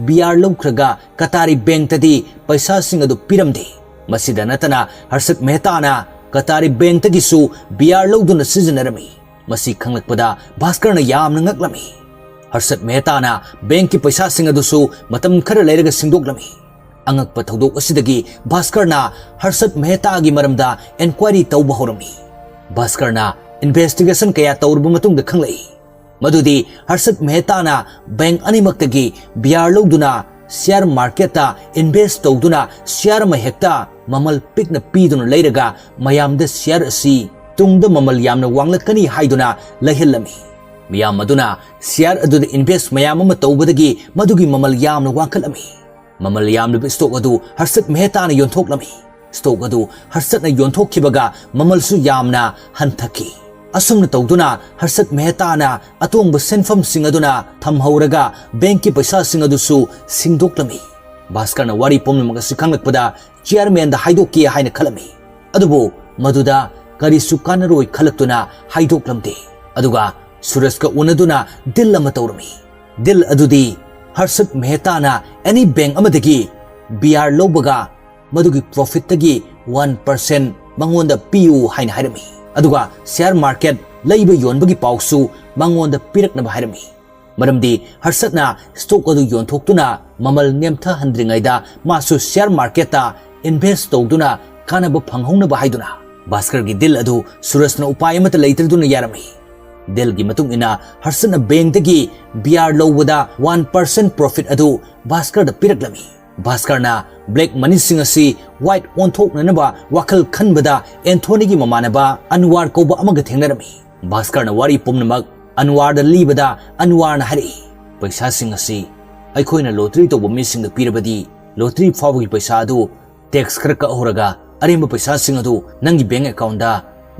ꯕꯤ ꯑꯥꯔ ꯂꯧꯈ꯭ꯔꯒ ꯀꯇꯥꯔꯤ ꯕꯦꯡꯛꯇꯗꯤ ꯄꯩꯁꯥꯁꯤꯡ ꯑꯗꯨ ꯄꯤꯔꯝꯗꯦ꯫ ꯃꯁꯤꯗ ꯅꯠꯇꯅ ꯍꯔꯁꯠ ꯃꯦꯍꯇꯥꯅ ꯀꯇꯥꯔꯤ ꯕꯦꯡꯛꯇꯒꯤꯁꯨ ꯕꯤ ꯑꯥꯔ ꯂꯧꯗꯨꯅ ꯁꯤꯖꯤꯟꯅꯔꯝꯃꯤ꯫ ꯃꯁꯤ ꯈꯪꯂꯛꯄꯗ ꯚꯥꯁꯀꯔꯅ ꯌꯥꯝꯅ ꯉꯛꯂꯝꯃꯤ꯫ ꯍꯔꯁꯠ ꯃꯦꯍꯇꯥꯅ ꯕꯦꯡꯛꯀꯤ ꯄꯩꯁꯥꯁꯤꯡ ꯑꯗꯨꯁꯨ ꯃꯇꯝ ꯈꯔ ꯂꯩꯔꯒ ꯁꯤꯡꯗꯣꯛꯂꯝꯃꯤ꯫ ꯑꯉꯛꯄ ꯊꯧꯗꯣꯛ ꯑꯁꯤꯗꯒꯤ ꯚꯥꯁꯀꯔꯅ ꯍꯔꯁꯠ ꯃꯦꯍꯇꯥꯒꯤ ꯃꯔꯝꯗ ꯏꯟꯀ꯭ꯋꯥꯏꯔꯤ ꯇꯧꯕ ꯍꯧꯔꯝꯃꯤ꯫ ꯚꯥꯁꯀꯔꯅ ꯏꯟꯚꯦꯁꯇꯤꯒꯦꯁꯟ ꯀꯌꯥ ꯇꯧꯔꯕ ꯃꯇꯨꯡꯗ ꯈꯪꯂꯛꯏ ꯃꯗꯨꯗꯤ ꯍꯔꯁꯠ ꯃꯦꯍꯇꯥꯅ ꯕꯦꯡꯛ ꯑꯅꯤꯃꯛꯇꯒꯤ ꯕꯤ ꯑꯥꯔ ꯂꯧꯗꯨꯅ ꯁꯤꯌꯥꯔ ꯃꯥꯔꯀꯦꯠꯇ ꯏꯟꯚꯦꯁ ꯇꯧꯗꯨꯅ ꯁꯤꯌꯥꯔ ꯑꯃ ꯍꯦꯛꯇ ꯃꯃꯜ ꯄꯤꯛꯅ ꯄꯤꯗꯨꯅ ꯂꯩꯔꯒ ꯃꯌꯥꯝꯗ ꯁꯤꯌꯥꯔ ꯑꯁꯤ ꯇꯨꯡꯗ ꯃꯃꯜ ꯌꯥꯝꯅ ꯋꯥꯡꯂꯛꯀꯅꯤ ꯍꯥꯏꯗꯨꯅ ꯂꯩꯍꯜꯂꯝꯃꯤ꯫ ꯃꯤꯌꯥꯝ ꯑꯗꯨꯅ ꯁꯤꯌꯥꯔ ꯑꯗꯨꯗ ꯏꯟꯚꯦꯁ ꯃꯌꯥꯝ ꯑꯃ ꯇꯧꯕꯗꯒꯤ ꯃꯗꯨꯒꯤ ꯃꯃꯜ ꯌꯥꯝꯅ ꯋꯥꯡꯈꯠꯂꯝꯃꯤ꯫ ꯃꯃꯜ ꯌꯥꯝꯂꯤꯕ ꯁ꯭ꯇꯣꯛ ꯑꯗꯨ ꯍꯔꯁꯠ ꯃꯦꯍꯇꯥꯅ ꯌꯣꯟꯊꯣꯛꯂꯝꯃꯤ꯫ ꯁ꯭ꯇꯣꯛ ꯑꯗꯨ ꯍꯔꯁꯠꯅ ꯌꯣꯟꯊꯣꯛꯈꯤꯕꯒ ꯃꯃꯜꯁꯨ ꯌꯥꯝꯅ ꯍꯟꯊꯈꯤ꯫ ꯑꯁꯨꯝꯅ ꯇꯧꯗꯨꯅ ꯍꯔꯁꯠ ꯃꯦꯍꯇꯥꯅ ꯑꯇꯣꯡꯕ ꯁꯦꯟꯐꯝꯁꯤꯡ ꯑꯗꯨꯅ ꯊꯝꯍꯧꯔꯒ ꯕꯦꯡꯛꯀꯤ ꯄꯩꯁꯥꯁꯤꯡ ꯑꯗꯨꯁꯨ ꯁꯤꯡꯗꯣꯛꯂꯝꯃꯤ꯫ ꯚꯥꯁꯀꯔꯅ ꯋꯥꯔꯤ ꯄꯨꯝꯅꯃꯛ ꯑꯁꯤ ꯈꯪꯂꯛꯄꯗ ꯆꯤꯌꯔꯃꯦꯟꯗ ꯍꯥꯏꯗꯣꯛꯀꯦ ꯍꯥꯏꯅ ꯈꯜꯂꯝꯃꯤ꯫ ꯑꯗꯨꯕꯨ ꯃꯗꯨꯗ ꯀꯔꯤꯁꯨ ꯀꯥꯟꯅꯔꯣꯏ ꯈꯜꯂꯛꯇꯨꯅ ꯍꯥꯏꯗꯣꯛꯂꯝꯗꯦ꯫ ꯑꯗꯨꯒ ꯁꯨꯔꯖꯀ ꯎꯅꯗꯨꯅ ꯗꯤꯜ ꯑꯃ ꯇꯧꯔꯝꯃꯤ꯫ ꯗꯤꯜ ꯑꯗꯨꯗꯤ ꯍꯔꯁꯠ ꯃꯦꯍꯇꯥꯅ ꯑꯦꯅꯤ ꯕꯦꯡꯛ ꯑꯃꯗꯒꯤ ꯕꯤ ꯑꯥꯔ ꯂꯧꯕꯒ ꯃꯗꯨꯒꯤ ꯄ꯭ꯔꯣꯐꯤꯠꯇꯒꯤ ꯋꯥꯟ ꯄꯔꯁꯦꯟꯠ ꯃꯉꯣꯟꯗ ꯄꯤꯌꯨ ꯍꯥꯏꯅ ꯍꯥꯏꯔꯝꯃꯤ꯫ ꯑꯗꯨꯒ ꯁꯤꯌꯥꯔ ꯃꯥꯔꯀꯦꯠ ꯂꯩꯕ ꯌꯣꯟꯕꯒꯤ ꯄꯥꯎꯁꯨ ꯃꯉꯣꯟꯗ ꯄꯤꯔꯛꯅꯕ ꯍꯥꯏꯔꯝꯃꯤ꯫ ꯃꯔꯝꯗꯤ ꯍꯔꯁꯠꯅ ꯁ꯭ꯇꯣꯛ ꯑꯗꯨ ꯌꯣꯟꯊꯣꯛꯇꯨꯅ ꯃꯃꯜ ꯅꯦꯝꯊꯍꯟꯗ꯭ꯔꯤꯉꯩꯗ ꯃꯥꯁꯨ ꯁꯤꯌꯥꯔ ꯃꯥꯔꯀꯦꯠꯇ ꯏꯟꯚꯦꯁ ꯇꯧꯗꯨꯅ ꯀꯥꯟꯅꯕ ꯐꯪꯍꯧꯅꯕ ꯍꯥꯏꯗꯨꯅ꯫ ꯚꯥꯁꯀꯔꯒꯤ ꯗꯤꯜ ꯑꯗꯨ ꯁꯨꯔꯖꯅ ꯎꯄꯥꯏ ꯑꯃꯠꯇ ꯂꯩꯇ꯭ꯔꯗꯨꯅ ꯌꯥꯔꯝꯃꯤ꯫ ꯗꯤꯜꯒꯤ ꯃꯇꯨꯡ ꯏꯟꯅ ꯍꯔꯁꯠꯅ ꯕꯦꯡꯛꯇꯒꯤ ꯕꯤ ꯑꯥꯔ ꯂꯧꯕꯗ ꯋꯥꯟ ꯄꯔꯁꯦꯟꯠ ꯄ꯭ꯔꯣꯐꯤꯠ ꯑꯗꯨ ꯚꯥꯁꯀꯔꯗ ꯄꯤꯔꯛꯂꯝꯃꯤ꯫ ꯚꯥꯁꯀꯔꯅ ꯕ꯭ꯂꯦꯛ ꯃꯅꯤꯁꯤꯡ ꯑꯁꯤ ꯋꯥꯏꯠ ꯑꯣꯟꯊꯣꯛꯅꯅꯕ ꯋꯥꯈꯜ ꯈꯟꯕꯗ ꯑꯦꯟꯊꯣꯅꯤꯒꯤ ꯃꯃꯥꯟꯅꯕ ꯑꯟꯋꯥꯔ ꯀꯧꯕ ꯑꯃꯒ ꯊꯦꯡꯅꯔꯝꯃꯤ꯫ ꯚꯥꯁꯀꯔꯅ ꯋꯥꯔꯤ ꯄꯨꯝꯅꯃꯛ ꯑꯟꯋꯥꯔꯗ ꯂꯤꯕꯗ ꯑꯟꯋꯥꯔꯅ ꯍꯥꯏꯔꯛꯏ, "ꯄꯩꯁꯥꯁꯤꯡ ꯑꯁꯤ ꯑꯩꯈꯣꯏꯅ ꯂꯣꯇꯔꯤ ꯇꯧꯕ ꯃꯤꯁꯤꯡꯗ ꯄꯤꯔꯕꯗꯤ ꯂꯣꯇꯔꯤ ꯐꯥꯎꯕꯒꯤ ꯄꯩꯁꯥ ꯑꯗꯨ ꯇꯦꯛꯁ ꯈꯔ ꯀꯛꯍꯧꯔꯒ ꯑꯔꯦꯝꯕ ꯄꯩꯁꯥꯁꯤꯡ ꯑꯗꯨ ꯅꯪꯒꯤ ꯕꯦꯡ ꯑꯦꯀꯥꯎꯟꯗ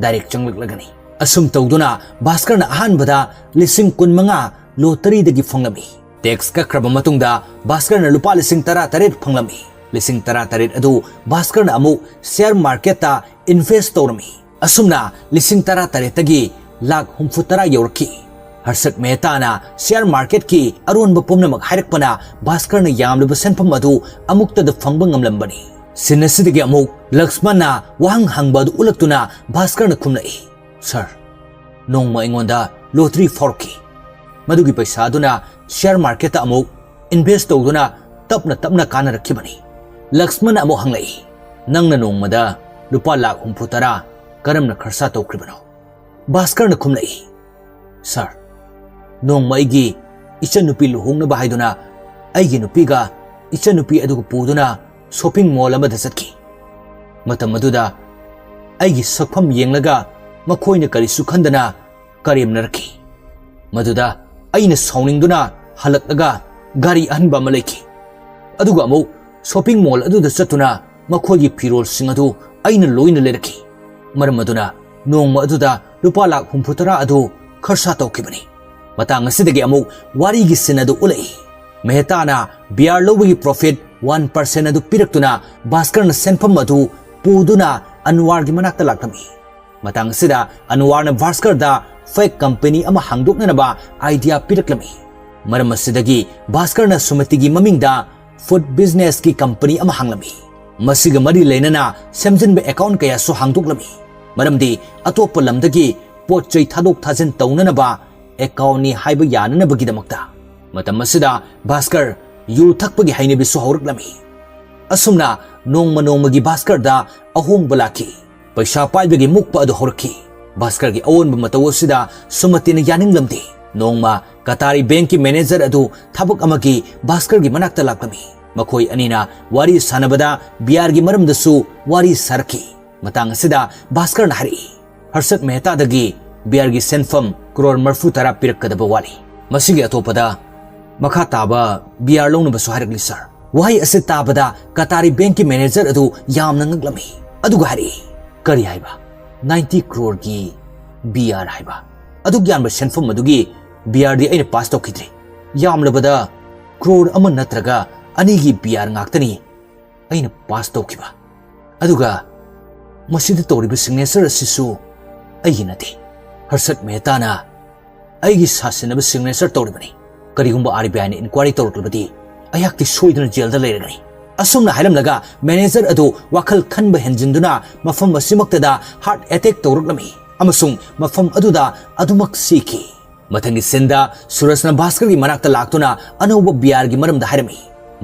ꯗꯥꯏꯔꯦꯛ ꯆꯪꯂꯛꯂꯒꯅꯤ꯫ ꯑꯁꯨꯝ ꯇꯧꯗꯨꯅ ꯚꯥꯁꯀꯔꯅ ꯑꯍꯥꯟꯕꯗ ꯂꯤꯁꯤꯡ ꯀꯨꯟ ꯃꯉꯥ ꯂꯣꯇꯔꯤꯗꯒꯤ ꯐꯪꯂꯝꯃꯤ꯫ ꯇꯦꯛꯁ ꯀꯛꯈ꯭ꯔꯕ ꯃꯇꯨꯡꯗ ꯚꯥꯁꯀꯔꯅ ꯂꯨꯄꯥ ꯂꯤꯁꯤꯡ ꯇꯔꯥ ꯇꯔꯦꯠ ꯐꯪꯂꯝꯃꯤ꯫ ꯂꯤꯁꯤꯡ ꯇꯔꯥ ꯇꯔꯦꯠ ꯑꯗꯨ ꯚꯥꯁꯀꯔꯅ ꯑꯃꯨꯛ ꯁꯤꯌꯥꯔ ꯃꯥꯔꯀꯦꯠꯇ ꯏꯟꯚꯦꯁ ꯇꯧꯔꯝꯃꯤ꯫ ꯑꯁꯨꯝꯅ ꯂꯤꯁꯤꯡ ꯇꯔꯥ ꯇꯔꯦꯠꯇꯒꯤ ꯂꯥꯈ ꯍꯨꯝꯐꯨ ꯇꯔꯥ ꯌꯧꯔꯛꯈꯤ꯫ ꯍꯔꯁꯠ ꯃꯦꯍꯇꯥꯅ ꯁꯤꯌꯥꯔ ꯃꯥꯔꯀꯦꯠꯀꯤ ꯑꯔꯣꯟꯕ ꯄꯨꯝꯅꯃꯛ ꯍꯥꯏꯔꯛꯄꯅ ꯚꯥꯁꯀꯔꯅ ꯌꯥꯝꯂꯕ ꯁꯦꯟꯐꯝ ꯑꯗꯨ ꯑꯃꯨꯛꯇꯗ ꯐꯪꯕ ꯉꯝꯂꯝꯕꯅꯤ꯫ ꯁꯤꯟ ꯑꯁꯤꯗꯒꯤ ꯑꯃꯨꯛ ꯂꯛꯁꯃꯟꯅ ꯋꯥꯍꯪ ꯍꯪꯕ ꯑꯗꯨ ꯎꯠꯂꯛꯇꯨꯅ ꯚꯥꯁꯀꯔꯅ ꯈꯨꯝꯂꯛꯏ, "ꯁꯥꯔ, ꯅꯣꯡꯃ ꯑꯩꯉꯣꯟꯗ ꯂꯣꯇꯔꯤ ꯐꯥꯎꯔꯛꯈꯤ꯫ ꯃꯗꯨꯒꯤ ꯄꯩꯁꯥ ꯑꯗꯨꯅ ꯁꯤꯌꯥꯔ ꯃꯥꯔꯀꯦꯠꯇ ꯑꯃꯨꯛ ꯏꯟꯚꯦꯁ ꯇꯧꯗꯨꯅ ꯇꯞꯅ ꯇꯞꯅ ꯀꯥꯟꯅꯔꯛꯈꯤꯕꯅꯤ꯫" ꯂꯛꯁꯃꯟꯅ ꯑꯃꯨꯛ ꯍꯪꯂꯛꯏ, "ꯅꯪꯅ ꯅꯣꯡꯃꯗ ꯂꯨꯄꯥ ꯂꯥꯈ ꯍꯨꯝꯐꯨ ꯇꯔꯥ ꯀꯔꯝꯅ ꯈꯔꯁꯥ ꯇꯧꯈ꯭ꯔꯤꯕꯅꯣ?" ꯚꯥꯁꯀꯔꯅ ꯈꯨꯝꯂꯛꯏ, "ꯁꯥꯔ, ꯅꯣꯡꯃ ꯑꯩꯒꯤ ꯏꯆꯟꯅꯨꯄꯤ ꯂꯨꯍꯣꯡꯅꯕ ꯍꯥꯏꯗꯨꯅ ꯑꯩꯒꯤ ꯅꯨꯄꯤꯒ ꯏꯆꯟꯅꯨꯄꯤ ꯑꯗꯨꯒ ꯄꯨꯗꯨꯅ ꯁꯣꯄꯤꯡ ꯃꯣꯜ ꯑꯃꯗ ꯆꯠꯈꯤ꯫ ꯃꯇꯝ ꯑꯗꯨꯗ ꯑꯩꯒꯤ ꯁꯛꯐꯝ ꯌꯦꯡꯂꯒ ꯃꯈꯣꯏꯅ ꯀꯔꯤꯁꯨ ꯈꯟꯗꯅ ꯀꯔꯦꯝꯅꯔꯛꯈꯤ꯫ ꯃꯗꯨꯗ ꯑꯩꯅ ꯁꯥꯎꯅꯤꯡꯗꯨꯅ ꯍꯜꯂꯛꯂꯒ ꯒꯥꯔꯤ ꯑꯍꯟꯕ ꯑꯃ ꯂꯩꯈꯤ꯫ ꯑꯗꯨꯒ ꯑꯃꯨꯛ ꯁꯣꯄꯤꯡ ꯃꯣꯜ ꯑꯗꯨꯗ ꯆꯠꯇꯨꯅ ꯃꯈꯣꯏꯒꯤ ꯐꯤꯔꯣꯜꯁꯤꯡ ꯑꯗꯨ ꯑꯩꯅ ꯂꯣꯏꯅ ꯂꯩꯔꯛꯈꯤ꯫ ꯃꯔꯝ ꯑꯗꯨꯅ ꯅꯣꯡꯃ ꯑꯗꯨꯗ ꯂꯨꯄꯥ ꯂꯥꯈ ꯍꯨꯝꯐꯨ ꯇꯔꯥ ꯑꯗꯨ ꯈꯔꯁꯥ ꯇꯧꯈꯤꯕꯅꯤ꯫" ꯃꯇꯥꯡ ꯑꯁꯤꯗꯒꯤ ꯑꯃꯨꯛ ꯋꯥꯔꯤꯒꯤ ꯁꯤꯟ ꯑꯗꯨ ꯎꯠꯂꯛꯏ꯫ ꯃꯦꯍꯇꯥꯅ ꯕꯤꯌꯥꯔ ꯂꯧꯕꯒꯤ ꯄ꯭ꯔꯣꯐꯤꯠ ꯋꯥꯟ ꯄꯥꯔꯁꯦꯟ ꯑꯗꯨ ꯄꯤꯔꯛꯇꯨꯅ ꯚꯥꯁꯀꯔꯅ ꯁꯦꯟꯐꯝ ꯑꯗꯨ ꯄꯨꯗꯨꯅ ꯑꯟꯋꯥꯔꯒꯤ ꯃꯅꯥꯛꯇ ꯂꯥꯛꯂꯝꯃꯤ꯫ ꯃꯇꯥꯡ ꯑꯁꯤꯗ ꯑꯟꯋꯥꯔꯅ ꯚꯥꯁꯀꯔꯗ ꯐꯦꯛ ꯀꯝꯄꯅꯤ ꯑꯃ ꯍꯥꯡꯗꯣꯛꯅꯅꯕ ꯑꯥꯏꯗꯤꯌꯥ ꯄꯤꯔꯛꯂꯝꯃꯤ꯫ ꯃꯔꯝ ꯑꯁꯤꯗꯒꯤ ꯚꯥꯁꯀꯔꯅ ꯁꯨꯃꯇꯤꯒꯤ ꯃꯃꯤꯡꯗ ꯐꯨꯗ ꯕꯤꯖꯤꯅꯦꯁꯀꯤ ꯀꯝꯄꯅꯤ ꯑꯃ ꯍꯥꯡꯂꯝꯃꯤ꯫ ꯃꯁꯤꯒ ꯃꯔꯤ ꯂꯩꯅꯅ ꯁꯦꯝꯖꯤꯟꯕ ꯑꯦꯀꯥꯎꯟ ꯀꯌꯥꯁꯨ ꯍꯥꯡꯗꯣꯛꯂꯝꯃꯤ, ꯃꯔꯝꯗꯤ ꯑꯇꯣꯞꯄ ꯂꯝꯗꯒꯤ ꯄꯣꯠ ꯆꯩ ꯊꯥꯗꯣꯛ ꯊꯥꯖꯤꯟ ꯇꯧꯅꯅꯕ ꯑꯦꯀꯥꯎꯟꯅꯤ ꯍꯥꯏꯕ ꯌꯥꯅꯅꯕꯒꯤꯗꯃꯛꯇ꯫ ꯃꯇꯝ ꯑꯁꯤꯗ ꯚꯥꯁꯀꯔ ꯌꯨ ꯊꯛꯄꯒꯤ ꯍꯩꯅꯕꯤꯁꯨ ꯍꯧꯔꯛꯂꯝꯃꯤ꯫ ꯑꯁꯨꯝꯅ ꯅꯣꯡꯃ ꯅꯣꯡꯃꯒꯤ ꯚꯥꯁꯀꯔꯗ ꯑꯍꯣꯡꯕ ꯂꯥꯛꯈꯤ꯫ ꯄꯩꯁꯥ ꯄꯥꯏꯕꯒꯤ ꯃꯨꯛꯄ ꯑꯗꯨ ꯍꯧꯔꯛꯈꯤ꯫ ꯚꯥꯁꯀꯔꯒꯤ ꯑꯑꯣꯟꯕ ꯃꯇꯧ ꯑꯁꯤꯗ ꯁꯨꯃꯇꯤꯅ ꯌꯥꯅꯤꯡꯂꯝꯗꯦ꯫ ꯅꯣꯡꯃ ꯀꯇꯥꯔꯤ ꯕꯦꯡꯀꯤ ꯃꯦꯅꯦꯖꯔ ꯑꯗꯨ ꯊꯕꯛ ꯑꯃꯒꯤ ꯚꯥꯁꯀꯔꯒꯤ ꯃꯅꯥꯛꯇ ꯂꯥꯛꯂꯝꯃꯤ꯫ ꯃꯈꯣꯏ ꯑꯅꯤꯅ ꯋꯥꯔꯤ ꯁꯥꯟꯅꯕꯗ ꯕꯤꯌꯥꯔꯒꯤ ꯃꯔꯝꯗꯁꯨ ꯋꯥꯔꯤ ꯁꯥꯔꯛꯈꯤ꯫ ꯃꯇꯥꯡ ꯑꯁꯤꯗ ꯚꯥꯁꯀꯔꯅ ꯍꯥꯏꯔꯛꯏ, "ꯍꯔꯁꯠ ꯃꯦꯍꯇꯥꯗꯒꯤ ꯕꯤꯌꯥꯔꯒꯤ ꯁꯦꯟꯐꯝ ꯀ꯭ꯔꯣꯔ ꯃꯔꯤꯐꯨ ꯇꯔꯥ ꯄꯤꯔꯛꯀꯗꯕ ꯋꯥꯠꯂꯤ꯫ ꯃꯁꯤꯒꯤ ꯑꯇꯣꯞꯄꯗ ꯃꯈꯥ ꯇꯥꯕ ꯕꯤꯌꯥꯔ ꯂꯧꯅꯕꯁꯨ ꯍꯥꯏꯔꯛꯂꯤ, ꯁꯥꯔ꯫" ꯋꯥꯍꯩ ꯑꯁꯤ ꯇꯥꯕꯗ ꯀꯇꯥꯔꯤ ꯕꯦꯡꯀꯤ ꯃꯦꯅꯦꯖꯔ ꯑꯗꯨ ꯌꯥꯝꯅ ꯉꯛꯂꯝꯃꯤ꯫ ꯑꯗꯨꯒ ꯍꯥꯏꯔꯛꯏ, "ꯀꯔꯤ ꯍꯥꯏꯕ? ꯅꯥꯏꯟꯇꯤ ꯀ꯭ꯔꯣꯔꯒꯤ ꯕꯤ ꯑꯥꯔ ꯍꯥꯏꯕ? ꯑꯗꯨꯛ ꯌꯥꯝꯕ ꯁꯦꯟꯐꯝ ꯑꯗꯨꯒꯤ ꯕꯤ ꯑꯥꯔꯗꯤ ꯑꯩꯅ ꯄꯥꯁ ꯇꯧꯈꯤꯗ꯭ꯔꯤ꯫ ꯌꯥꯝꯂꯕꯗ ꯀ꯭ꯔꯣꯔ ꯑꯃ ꯅꯠꯇ꯭ꯔꯒ ꯑꯅꯤꯒꯤ ꯕꯤ ꯑꯥꯔ ꯉꯥꯛꯇꯅꯤ ꯑꯩꯅ ꯄꯥꯁ ꯇꯧꯈꯤꯕ꯫ ꯑꯗꯨꯒ ꯃꯁꯤꯗ ꯇꯧꯔꯤꯕ ꯁꯤꯒꯅꯦꯆꯔ ꯑꯁꯤꯁꯨ ꯑꯩꯒꯤ ꯅꯠꯇꯦ꯫ ꯍꯔꯁꯠ ꯃꯦꯍꯇꯥꯅ ꯑꯩꯒꯤ ꯁꯥꯁꯤꯟꯅꯕ ꯁꯤꯒꯅꯦꯆꯔ ꯇꯧꯔꯤꯕꯅꯤ꯫ ꯀꯔꯤꯒꯨꯝꯕ ꯑꯥꯔ ꯕꯤ ꯑꯥꯏꯅ ꯏꯟꯀ꯭ꯋꯥꯏꯔꯤ ꯇꯧꯔꯛꯂꯕꯗꯤ ꯑꯩꯍꯥꯛꯇꯤ ꯁꯣꯏꯗꯅ ꯖꯦꯜꯗ ꯂꯩꯔꯒꯅꯤ꯫" ꯑꯁꯨꯝꯅ ꯍꯥꯏꯔꯝꯂꯒ ꯃꯦꯅꯦꯖꯔ ꯑꯗꯨ ꯋꯥꯈꯜ ꯈꯟꯕ ꯍꯦꯟꯖꯤꯟꯗꯨꯅ ꯃꯐꯝ ꯑꯁꯤꯃꯛꯇꯗ ꯍꯥꯔꯠ ꯑꯦꯇꯦꯛ ꯇꯧꯔꯛꯂꯝꯃꯤ ꯑꯃꯁꯨꯡ ꯃꯐꯝ ꯑꯗꯨꯗ ꯑꯗꯨꯃꯛ ꯁꯤꯈꯤ꯫ ꯃꯊꯪꯒꯤ ꯁꯤꯟꯗ ꯁꯨꯔꯖꯅ ꯚꯥꯁꯀꯔꯒꯤ ꯃꯅꯥꯛꯇ ꯂꯥꯛꯇꯨꯅ ꯑꯅꯧꯕ ꯕꯤ ꯑꯥꯔꯒꯤ ꯃꯔꯝꯗ ꯍꯥꯏꯔꯝꯃꯤ꯫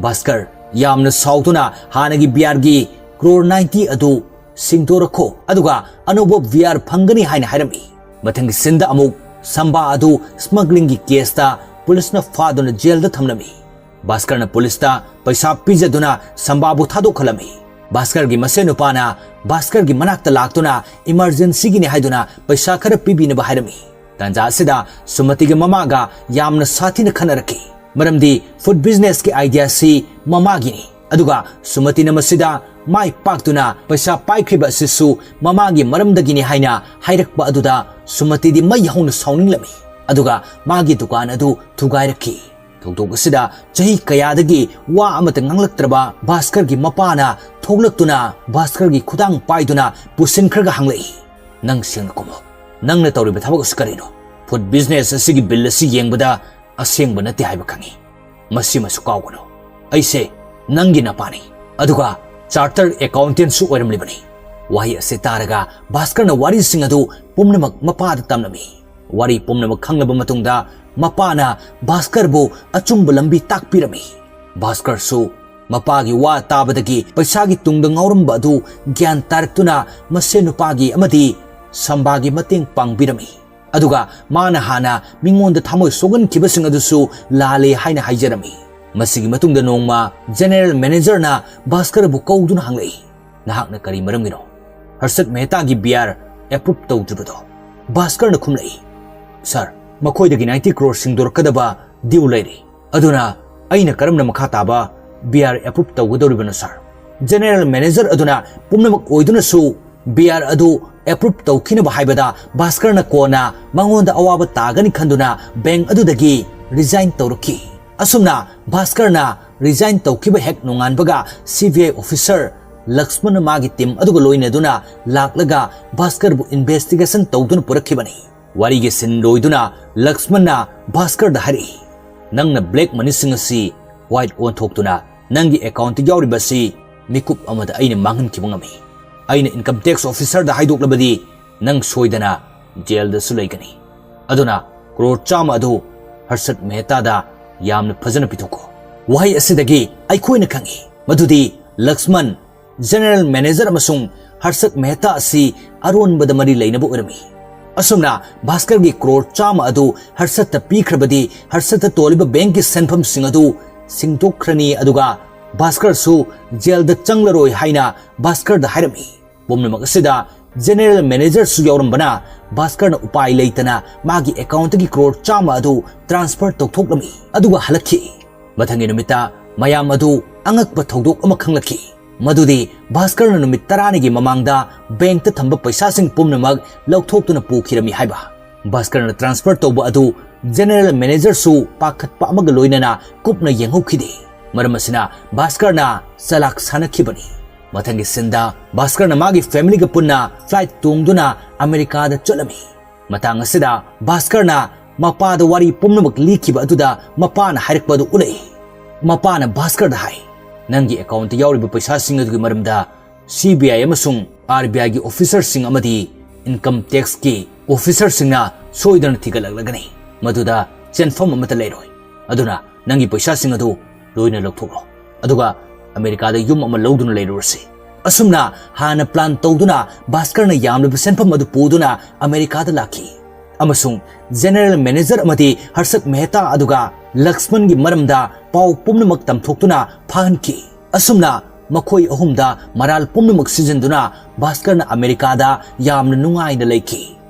ꯚꯥꯁꯀꯔ ꯌꯥꯝꯅ ꯁꯥꯎꯗꯨꯅ ꯍꯥꯟꯅꯒꯤ ꯕꯤ ꯑꯥꯔꯒꯤ ꯀ꯭ꯔꯣꯔ ꯅꯥꯏꯟꯇꯤ ꯑꯗꯨ ꯁꯤꯡꯗꯣꯔꯛꯈꯣ, ꯑꯗꯨꯒ ꯑꯅꯧꯕ ꯕꯤ ꯑꯥꯔ ꯐꯪꯒꯅꯤ ꯍꯥꯏꯅ ꯍꯥꯏꯔꯝꯃꯤ꯫ ꯃꯊꯪꯒꯤ ꯁꯤꯟꯗ ꯑꯃꯨꯛ ꯁꯝꯕꯥ ꯑꯗꯨ ꯁ꯭ꯃꯒ꯭ꯂꯤꯡꯒꯤ ꯀꯦꯁꯇ ꯄꯨꯂꯤꯁꯅ ꯐꯥꯗꯨꯅ ꯖꯦꯜꯗ ꯊꯝꯂꯝꯃꯤ꯫ ꯚꯥꯁꯀꯔꯅ ꯄꯨꯂꯤꯁꯇ ꯄꯩꯁꯥ ꯄꯤꯖꯗꯨꯅ ꯁꯝꯕꯥꯕꯨ ꯊꯥꯗꯣꯛꯍꯜꯂꯝꯃꯤ꯫ ꯚꯥꯁꯀꯔꯒꯤ ꯃꯁꯦꯟ ꯅꯨꯄꯥꯅ ꯚꯥꯁꯀꯔꯒꯤ ꯃꯅꯥꯛꯇ ꯂꯥꯛꯇꯨꯅ ꯏꯃꯔꯖꯦꯟꯁꯤꯒꯤꯅꯤ ꯍꯥꯏꯗꯨꯅ ꯄꯩꯁꯥ ꯈꯔ ꯄꯤꯕꯤꯅꯕ ꯍꯥꯏꯔꯝꯃꯤ꯫ ꯇꯥꯟꯖꯥ ꯑꯁꯤꯗ ꯁꯨꯃꯇꯤꯒ ꯃꯃꯥꯒ ꯌꯥꯝꯅ ꯁꯥꯊꯤꯅ ꯈꯠꯅꯔꯛꯈꯤ, ꯃꯔꯝꯗꯤ ꯐꯨꯗ ꯕꯤꯖꯤꯅꯦꯁꯀꯤ ꯑꯥꯏꯗꯤꯌꯥꯁꯤ ꯃꯃꯥꯒꯤꯅꯤ꯫ ꯑꯗꯨꯒ ꯁꯨꯃꯇꯤꯅ ꯃꯁꯤꯗ ꯃꯥꯏ ꯄꯥꯛꯇꯨꯅ ꯄꯩꯁꯥ ꯄꯥꯏꯈ꯭ꯔꯤꯕ ꯑꯁꯤꯁꯨ ꯃꯃꯥꯒꯤ ꯃꯔꯝꯗꯒꯤꯅꯤ ꯍꯥꯏꯅ ꯍꯥꯏꯔꯛꯄ ꯑꯗꯨꯗ ꯁꯨꯃꯇꯤꯗꯤ ꯃꯩ ꯍꯧꯅ ꯁꯥꯎꯅꯤꯡꯂꯝꯃꯤ꯫ ꯑꯗꯨꯒ ꯃꯥꯒꯤ ꯗꯨꯀꯥꯟ ꯑꯗꯨ ꯊꯨꯒꯥꯏꯔꯛꯈꯤ꯫ ꯊꯧꯗꯣꯛ ꯑꯁꯤꯗ ꯆꯍꯤ ꯀꯌꯥꯗꯒꯤ ꯋꯥ ꯑꯃꯠꯇ ꯉꯥꯡꯂꯛꯇ꯭ꯔꯕ ꯚꯥꯁꯀꯔꯒꯤ ꯃꯄꯥꯅ ꯊꯣꯛꯂꯛꯇꯨꯅ ꯚꯥꯁꯀꯔꯒꯤ ꯈꯨꯗꯥꯡ ꯄꯥꯏꯗꯨꯅ ꯄꯨꯁꯤꯟꯈ꯭ꯔꯒ ꯍꯪꯂꯛꯏ, "ꯅꯪ ꯁꯦꯡꯅ ꯈꯨꯝꯃꯨ꯫ ꯅꯪꯅ ꯇꯧꯔꯤꯕ ꯊꯕꯛ ꯑꯁꯤ ꯀꯔꯤꯅꯣ? ꯐꯨꯗ ꯕꯤꯖꯤꯅꯦꯁ ꯑꯁꯤꯒꯤ ꯕꯤꯜ ꯑꯁꯤ ꯌꯦꯡꯕꯗ ꯑꯁꯦꯡꯕ ꯅꯠꯇꯦ ꯍꯥꯏꯕ ꯈꯪꯏ꯫ ꯃꯁꯤꯃꯁꯨ ꯀꯥꯎꯒꯅꯨ꯫ ꯑꯩꯁꯦ ꯅꯪꯒꯤ ꯅꯄꯥꯅꯤ, ꯑꯗꯨꯒ ꯆꯥꯔꯇꯔ ꯑꯦꯀꯥꯎꯟꯇꯦꯟꯁꯨ ꯑꯣꯏꯔꯝꯂꯤꯕꯅꯤ꯫" ꯋꯥꯍꯩ ꯑꯁꯤ ꯇꯥꯔꯒ ꯚꯥꯁꯀꯔꯅ ꯋꯥꯔꯤꯁꯤꯡ ꯑꯗꯨ ꯄꯨꯝꯅꯃꯛ ꯃꯄꯥꯗ ꯇꯝꯂꯝꯃꯤ꯫ ꯋꯥꯔꯤ ꯄꯨꯝꯅꯃꯛ ꯈꯪꯂꯕ ꯃꯇꯨꯡꯗ ꯃꯄꯥꯅ ꯚꯥꯁꯀꯔꯕꯨ ꯑꯆꯨꯝꯕ ꯂꯝꯕꯤ ꯇꯥꯛꯄꯤꯔꯝꯃꯤ꯫ ꯚꯥꯁꯀꯔꯁꯨ ꯃꯄꯥꯒꯤ ꯋꯥ ꯇꯥꯕꯗꯒꯤ ꯄꯩꯁꯥꯒꯤ ꯇꯨꯡꯗ ꯉꯥꯎꯔꯝꯕ ꯑꯗꯨ ꯒ꯭ꯌꯥꯟ ꯇꯥꯔꯛꯇꯨꯅ ꯃꯁꯦꯟ ꯅꯨꯄꯥꯒꯤ ꯑꯃꯗꯤ ꯁꯝꯕꯥꯒꯤ ꯃꯇꯦꯡ ꯄꯥꯡꯕꯤꯔꯝꯃꯤ꯫ ꯑꯗꯨꯒ ꯃꯥꯅ ꯍꯥꯟꯅ ꯃꯤꯉꯣꯟꯗ ꯊꯃꯣꯏ ꯁꯣꯛꯍꯟꯈꯤꯕꯁꯤꯡ ꯑꯗꯨꯁꯨ ꯂꯥꯜꯂꯦ ꯍꯥꯏꯅ ꯍꯥꯏꯖꯔꯝꯃꯤ꯫ ꯃꯁꯤꯒꯤ ꯃꯇꯨꯡꯗ ꯅꯣꯡꯃ ꯖꯦꯅꯦꯔꯦꯜ ꯃꯦꯅꯦꯖꯔꯅ ꯚꯥꯁꯀꯔꯕꯨ ꯀꯧꯗꯨꯅ ꯍꯪꯂꯛꯏ, "ꯅꯍꯥꯛꯅ ꯀꯔꯤ ꯃꯔꯝꯒꯤꯅꯣ ꯍꯔꯁꯠ ꯃꯦꯍꯇꯥꯒꯤ ꯕꯤ ꯑꯥꯔ ꯑꯦꯄ꯭ꯔꯨꯞ ꯇꯧꯗ꯭ꯔꯤꯕꯗꯣ?" ꯚꯥꯁꯀꯔꯅ ꯈꯨꯝꯂꯛꯏ, "ꯁꯥꯔ, ꯃꯈꯣꯏꯗꯒꯤ ꯅꯥꯏꯟꯇꯤ ꯀ꯭ꯔꯣꯔ ꯁꯤꯡꯗꯣꯔꯛꯀꯗꯕ ꯗ꯭ꯌꯨ ꯂꯩꯔꯤ꯫ ꯑꯗꯨꯅ ꯑꯩꯅ ꯀꯔꯝꯅ ꯃꯈꯥ ꯇꯥꯕ ꯕꯤ ꯑꯥꯔ ꯑꯦꯄ꯭ꯔꯨꯞ ꯇꯧꯒꯗꯧꯔꯤꯕꯅꯣ, ꯁꯥꯔ?" ꯖꯦꯅꯦꯔꯦꯜ ꯃꯦꯅꯦꯖꯔ ꯑꯗꯨꯅ ꯄꯨꯝꯅꯃꯛ ꯑꯣꯏꯗꯨꯅꯁꯨ ꯕꯤ ꯑꯥꯔ ꯑꯗꯨ ꯑꯦꯄ꯭ꯔꯨꯞ ꯇꯧꯈꯤꯅꯕ ꯍꯥꯏꯕꯗ ꯚꯥꯁꯀꯔꯅ ꯀꯣꯟꯅ ꯃꯉꯣꯟꯗ ꯑꯋꯥꯕ ꯇꯥꯒꯅꯤ ꯈꯟꯗꯨꯅ ꯕꯦꯡꯛ ꯑꯗꯨꯗꯒꯤ ꯔꯤꯖꯥꯏꯟ ꯇꯧꯔꯛꯈꯤ꯫ ꯑꯁꯨꯝꯅ ꯚꯥꯁꯀꯔꯅ ꯔꯤꯖꯥꯏꯟ ꯇꯧꯈꯤꯕ ꯍꯦꯛ ꯅꯣꯡꯉꯥꯟꯕꯒ ꯁꯤ ꯕꯤ ꯑꯥꯏ ꯑꯣꯐꯤꯁꯔ ꯂꯛꯁꯃꯟꯅ ꯃꯥꯒꯤ ꯇꯤꯝ ꯑꯗꯨꯒ ꯂꯣꯏꯅꯗꯨꯅ ꯂꯥꯛꯂꯒ ꯚꯥꯁꯀꯔꯕꯨ ꯏꯟꯚꯦꯁꯇꯤꯒꯦꯁꯟ ꯇꯧꯗꯨꯅ ꯄꯨꯔꯛꯈꯤꯕꯅꯤ꯫ ꯋꯥꯔꯤꯒꯤ ꯁꯤꯟ ꯂꯣꯏꯗꯨꯅ ꯂꯛꯁꯃꯟꯅ ꯚꯥꯁꯀꯔꯗ ꯍꯥꯏꯔꯛꯏ, "ꯅꯪꯅ ꯕ꯭ꯂꯦꯛ ꯃꯅꯤꯁꯤꯡ ꯑꯁꯤ ꯋꯥꯏꯠ ꯑꯣꯟꯊꯣꯛꯇꯨꯅ ꯅꯪꯒꯤ ꯑꯦꯀꯥꯎꯟꯠꯇ ꯌꯥꯎꯔꯤꯕ ꯑꯁꯤ ꯃꯤꯀꯨꯞ ꯑꯃꯗ ꯑꯩꯅ ꯃꯥꯡꯍꯟꯈꯤꯕ ꯉꯝꯃꯤ꯫ ꯑꯩꯅ ꯏꯟꯀꯝ ꯇꯦꯛꯁ ꯑꯣꯐꯤꯁꯔꯗ ꯍꯥꯏꯗꯣꯛꯂꯕꯗꯤ ꯅꯪ ꯁꯣꯏꯗꯅ ꯖꯦꯜꯗꯁꯨ ꯂꯩꯒꯅꯤ꯫ ꯑꯗꯨꯅ ꯀ꯭ꯔꯣꯔ ꯆꯥꯝꯃ ꯑꯗꯨ ꯍꯔꯁꯠ ꯃꯦꯍꯇꯥꯗ ꯌꯥꯝꯅ ꯐꯖꯅ ꯄꯤꯊꯣꯛꯈꯣ꯫" ꯋꯥꯍꯩ ꯑꯁꯤꯗꯒꯤ ꯑꯩꯈꯣꯏꯅ ꯈꯪꯏ ꯃꯗꯨꯗꯤ ꯂꯛꯁꯃꯟ, ꯖꯦꯅꯦꯔꯦꯜ ꯃꯦꯅꯦꯖꯔ ꯑꯃꯁꯨꯡ ꯍꯔꯁꯠ ꯃꯦꯍꯇꯥ ꯑꯁꯤ ꯑꯔꯣꯟꯕꯗ ꯃꯔꯤ ꯂꯩꯅꯕ ꯑꯣꯏꯔꯝꯃꯤ꯫ ꯑꯁꯨꯝꯅ ꯚꯥꯁꯀꯔꯒꯤ ꯀ꯭ꯔꯣꯔ ꯆꯥꯝꯃ ꯑꯗꯨ ꯍꯔꯁꯠꯇ ꯄꯤꯈ꯭ꯔꯕꯗꯤ ꯍꯔꯁꯠꯇ ꯇꯣꯜꯂꯤꯕ ꯕꯦꯡꯛꯀꯤ ꯁꯦꯟꯐꯝꯁꯤꯡ ꯑꯗꯨ ꯁꯤꯡꯗꯣꯛꯈ꯭ꯔꯅꯤ, ꯑꯗꯨꯒ ꯚꯥꯁꯀꯔꯁꯨ ꯖꯦꯜꯗ ꯆꯪꯂꯔꯣꯏ ꯍꯥꯏꯅ ꯚꯥꯁꯀꯔꯗ ꯍꯥꯏꯔꯝꯃꯤ꯫ ꯄꯨꯝꯅꯃꯛ ꯑꯁꯤꯗ ꯖꯦꯅꯦꯔꯦꯜ ꯃꯦꯅꯦꯖꯔꯁꯨ ꯌꯥꯎꯔꯝꯕꯅ ꯚꯥꯁꯀꯔꯅ ꯎꯄꯥꯏ ꯂꯩꯇꯅ ꯃꯥꯒꯤ ꯑꯦꯀꯥꯎꯟꯠꯇꯒꯤ ꯀ꯭ꯔꯣꯔ ꯆꯥꯝꯃ ꯑꯗꯨ ꯇ꯭ꯔꯥꯟꯁꯐꯔ ꯇꯧꯊꯣꯛꯂꯝꯃꯤ, ꯑꯗꯨꯒ ꯍꯜꯂꯛꯈꯤ꯫ ꯃꯊꯪꯒꯤ ꯅꯨꯃꯤꯠꯇ ꯃꯌꯥꯝ ꯑꯗꯨ ꯑꯉꯛꯄ ꯊꯧꯗꯣꯛ ꯑꯃ ꯈꯪꯂꯛꯈꯤ, ꯃꯗꯨꯗꯤ ꯚꯥꯁꯀꯔꯅ ꯅꯨꯃꯤꯠ ꯇꯔꯥꯅꯤꯒꯤ ꯃꯃꯥꯡꯗ ꯕꯦꯡꯛꯇ ꯊꯝꯕ ꯄꯩꯁꯥꯁꯤꯡ ꯄꯨꯝꯅꯃꯛ ꯂꯧꯊꯣꯛꯇꯨꯅ ꯄꯨꯈꯤꯔꯝꯃꯤ ꯍꯥꯏꯕ꯫ ꯚꯥꯁꯀꯔꯅ ꯇ꯭ꯔꯥꯟꯁꯐꯔ ꯇꯧꯕ ꯑꯗꯨ ꯖꯦꯅꯦꯔꯦꯜ ꯃꯦꯅꯦꯖꯔꯁꯨ ꯄꯥꯈꯠꯄ ꯑꯃꯒ ꯂꯣꯏꯅꯅ ꯀꯨꯞꯅ ꯌꯦꯡꯍꯧꯈꯤꯗꯦ꯫ ꯃꯔꯝ ꯑꯁꯤꯅ ꯚꯥꯁꯀꯔꯅ ꯆꯂꯥꯛ ꯁꯥꯟꯅꯈꯤꯕꯅꯤ꯫ ꯃꯊꯪꯒꯤ ꯁꯤꯟꯗ ꯚꯥꯁꯀꯔꯅ ꯃꯥꯒꯤ ꯐꯦꯃꯤꯂꯤꯒ ꯄꯨꯟꯅ ꯐ꯭ꯂꯥꯏꯠ ꯇꯣꯡꯗꯨꯅ ꯑꯃꯦꯔꯤꯀꯥꯗ ꯆꯠꯂꯝꯃꯤ꯫ ꯃꯇꯥꯡ ꯑꯁꯤꯗ ꯚꯥꯁꯀꯔꯅ ꯃꯄꯥꯗ ꯋꯥꯔꯤ ꯄꯨꯝꯅꯃꯛ ꯂꯤꯈꯤꯕ ꯑꯗꯨꯗ ꯃꯄꯥꯅ ꯍꯥꯏꯔꯛꯄ ꯑꯗꯨ ꯎꯠꯂꯛꯏ꯫ ꯃꯄꯥꯅ ꯚꯥꯁꯀꯔꯗ ꯍꯥꯏ, "ꯅꯪꯒꯤ ꯑꯦꯀꯥꯎꯟꯠꯇ ꯌꯥꯎꯔꯤꯕ ꯄꯩꯁꯥꯁꯤꯡ ꯑꯗꯨꯒꯤ ꯃꯔꯝꯗ ꯁꯤ ꯕꯤ ꯑꯥꯏ ꯑꯃꯁꯨꯡ ꯑꯥꯔ ꯕꯤ ꯑꯥꯏꯒꯤ ꯑꯣꯐꯤꯁꯔꯁꯤꯡ ꯑꯃꯗꯤ ꯏꯟꯀꯝ ꯇꯦꯛꯁꯀꯤ ꯑꯣꯐꯤꯁꯔꯁꯤꯡꯅ ꯁꯣꯏꯗꯅ ꯊꯤꯒꯠꯂꯛꯂꯒꯅꯤ꯫ ꯃꯗꯨꯗ ꯆꯦꯟꯐꯝ ꯑꯃꯠꯇ ꯂꯩꯔꯣꯏ꯫ ꯑꯗꯨꯅ ꯅꯪꯒꯤ ꯄꯩꯁꯥꯁꯤꯡ ꯑꯗꯨ ꯂꯣꯏꯅ ꯂꯧꯊꯣꯛꯂꯣ, ꯑꯗꯨꯒ ꯑꯃꯦꯔꯤꯀꯥꯗ ꯌꯨꯝ ꯑꯃ ꯂꯧꯗꯨꯅ ꯂꯩꯔꯨꯔꯁꯤ꯫" ꯑꯁꯨꯝꯅ ꯍꯥꯟꯅ ꯄ꯭ꯂꯥꯟ ꯇꯧꯗꯨꯅ ꯚꯥꯁꯀꯔꯅ ꯌꯥꯝꯂꯕ ꯁꯦꯟꯐꯝ ꯑꯗꯨ ꯄꯨꯗꯨꯅ ꯑꯃꯦꯔꯤꯀꯥꯗ ꯂꯥꯛꯈꯤ, ꯑꯃꯁꯨꯡ ꯖꯦꯅꯦꯔꯦꯜ ꯃꯦꯅꯦꯖꯔ ꯑꯃꯗꯤ ꯍꯔꯁꯠ ꯃꯦꯍꯇꯥ ꯑꯗꯨꯒ ꯂꯛꯁꯃꯟꯒꯤ ꯃꯔꯝꯗ ꯄꯥꯎ ꯄꯨꯝꯅꯃꯛ ꯇꯝꯊꯣꯛꯇꯨꯅ ꯐꯥꯍꯟꯈꯤ꯫ ꯑꯁꯨꯝꯅ ꯃꯈꯣꯏ ꯑꯍꯨꯝꯗ ꯃꯔꯥꯜ ꯄꯨꯝꯅꯃꯛ ꯁꯤꯖꯤꯟꯗꯨꯅ ꯚꯥꯁꯀꯔꯅ ꯑꯃꯦꯔꯤꯀꯥꯗ ꯌꯥꯝꯅ ꯅꯨꯡꯉꯥꯏꯅ ꯂꯩꯈꯤ꯫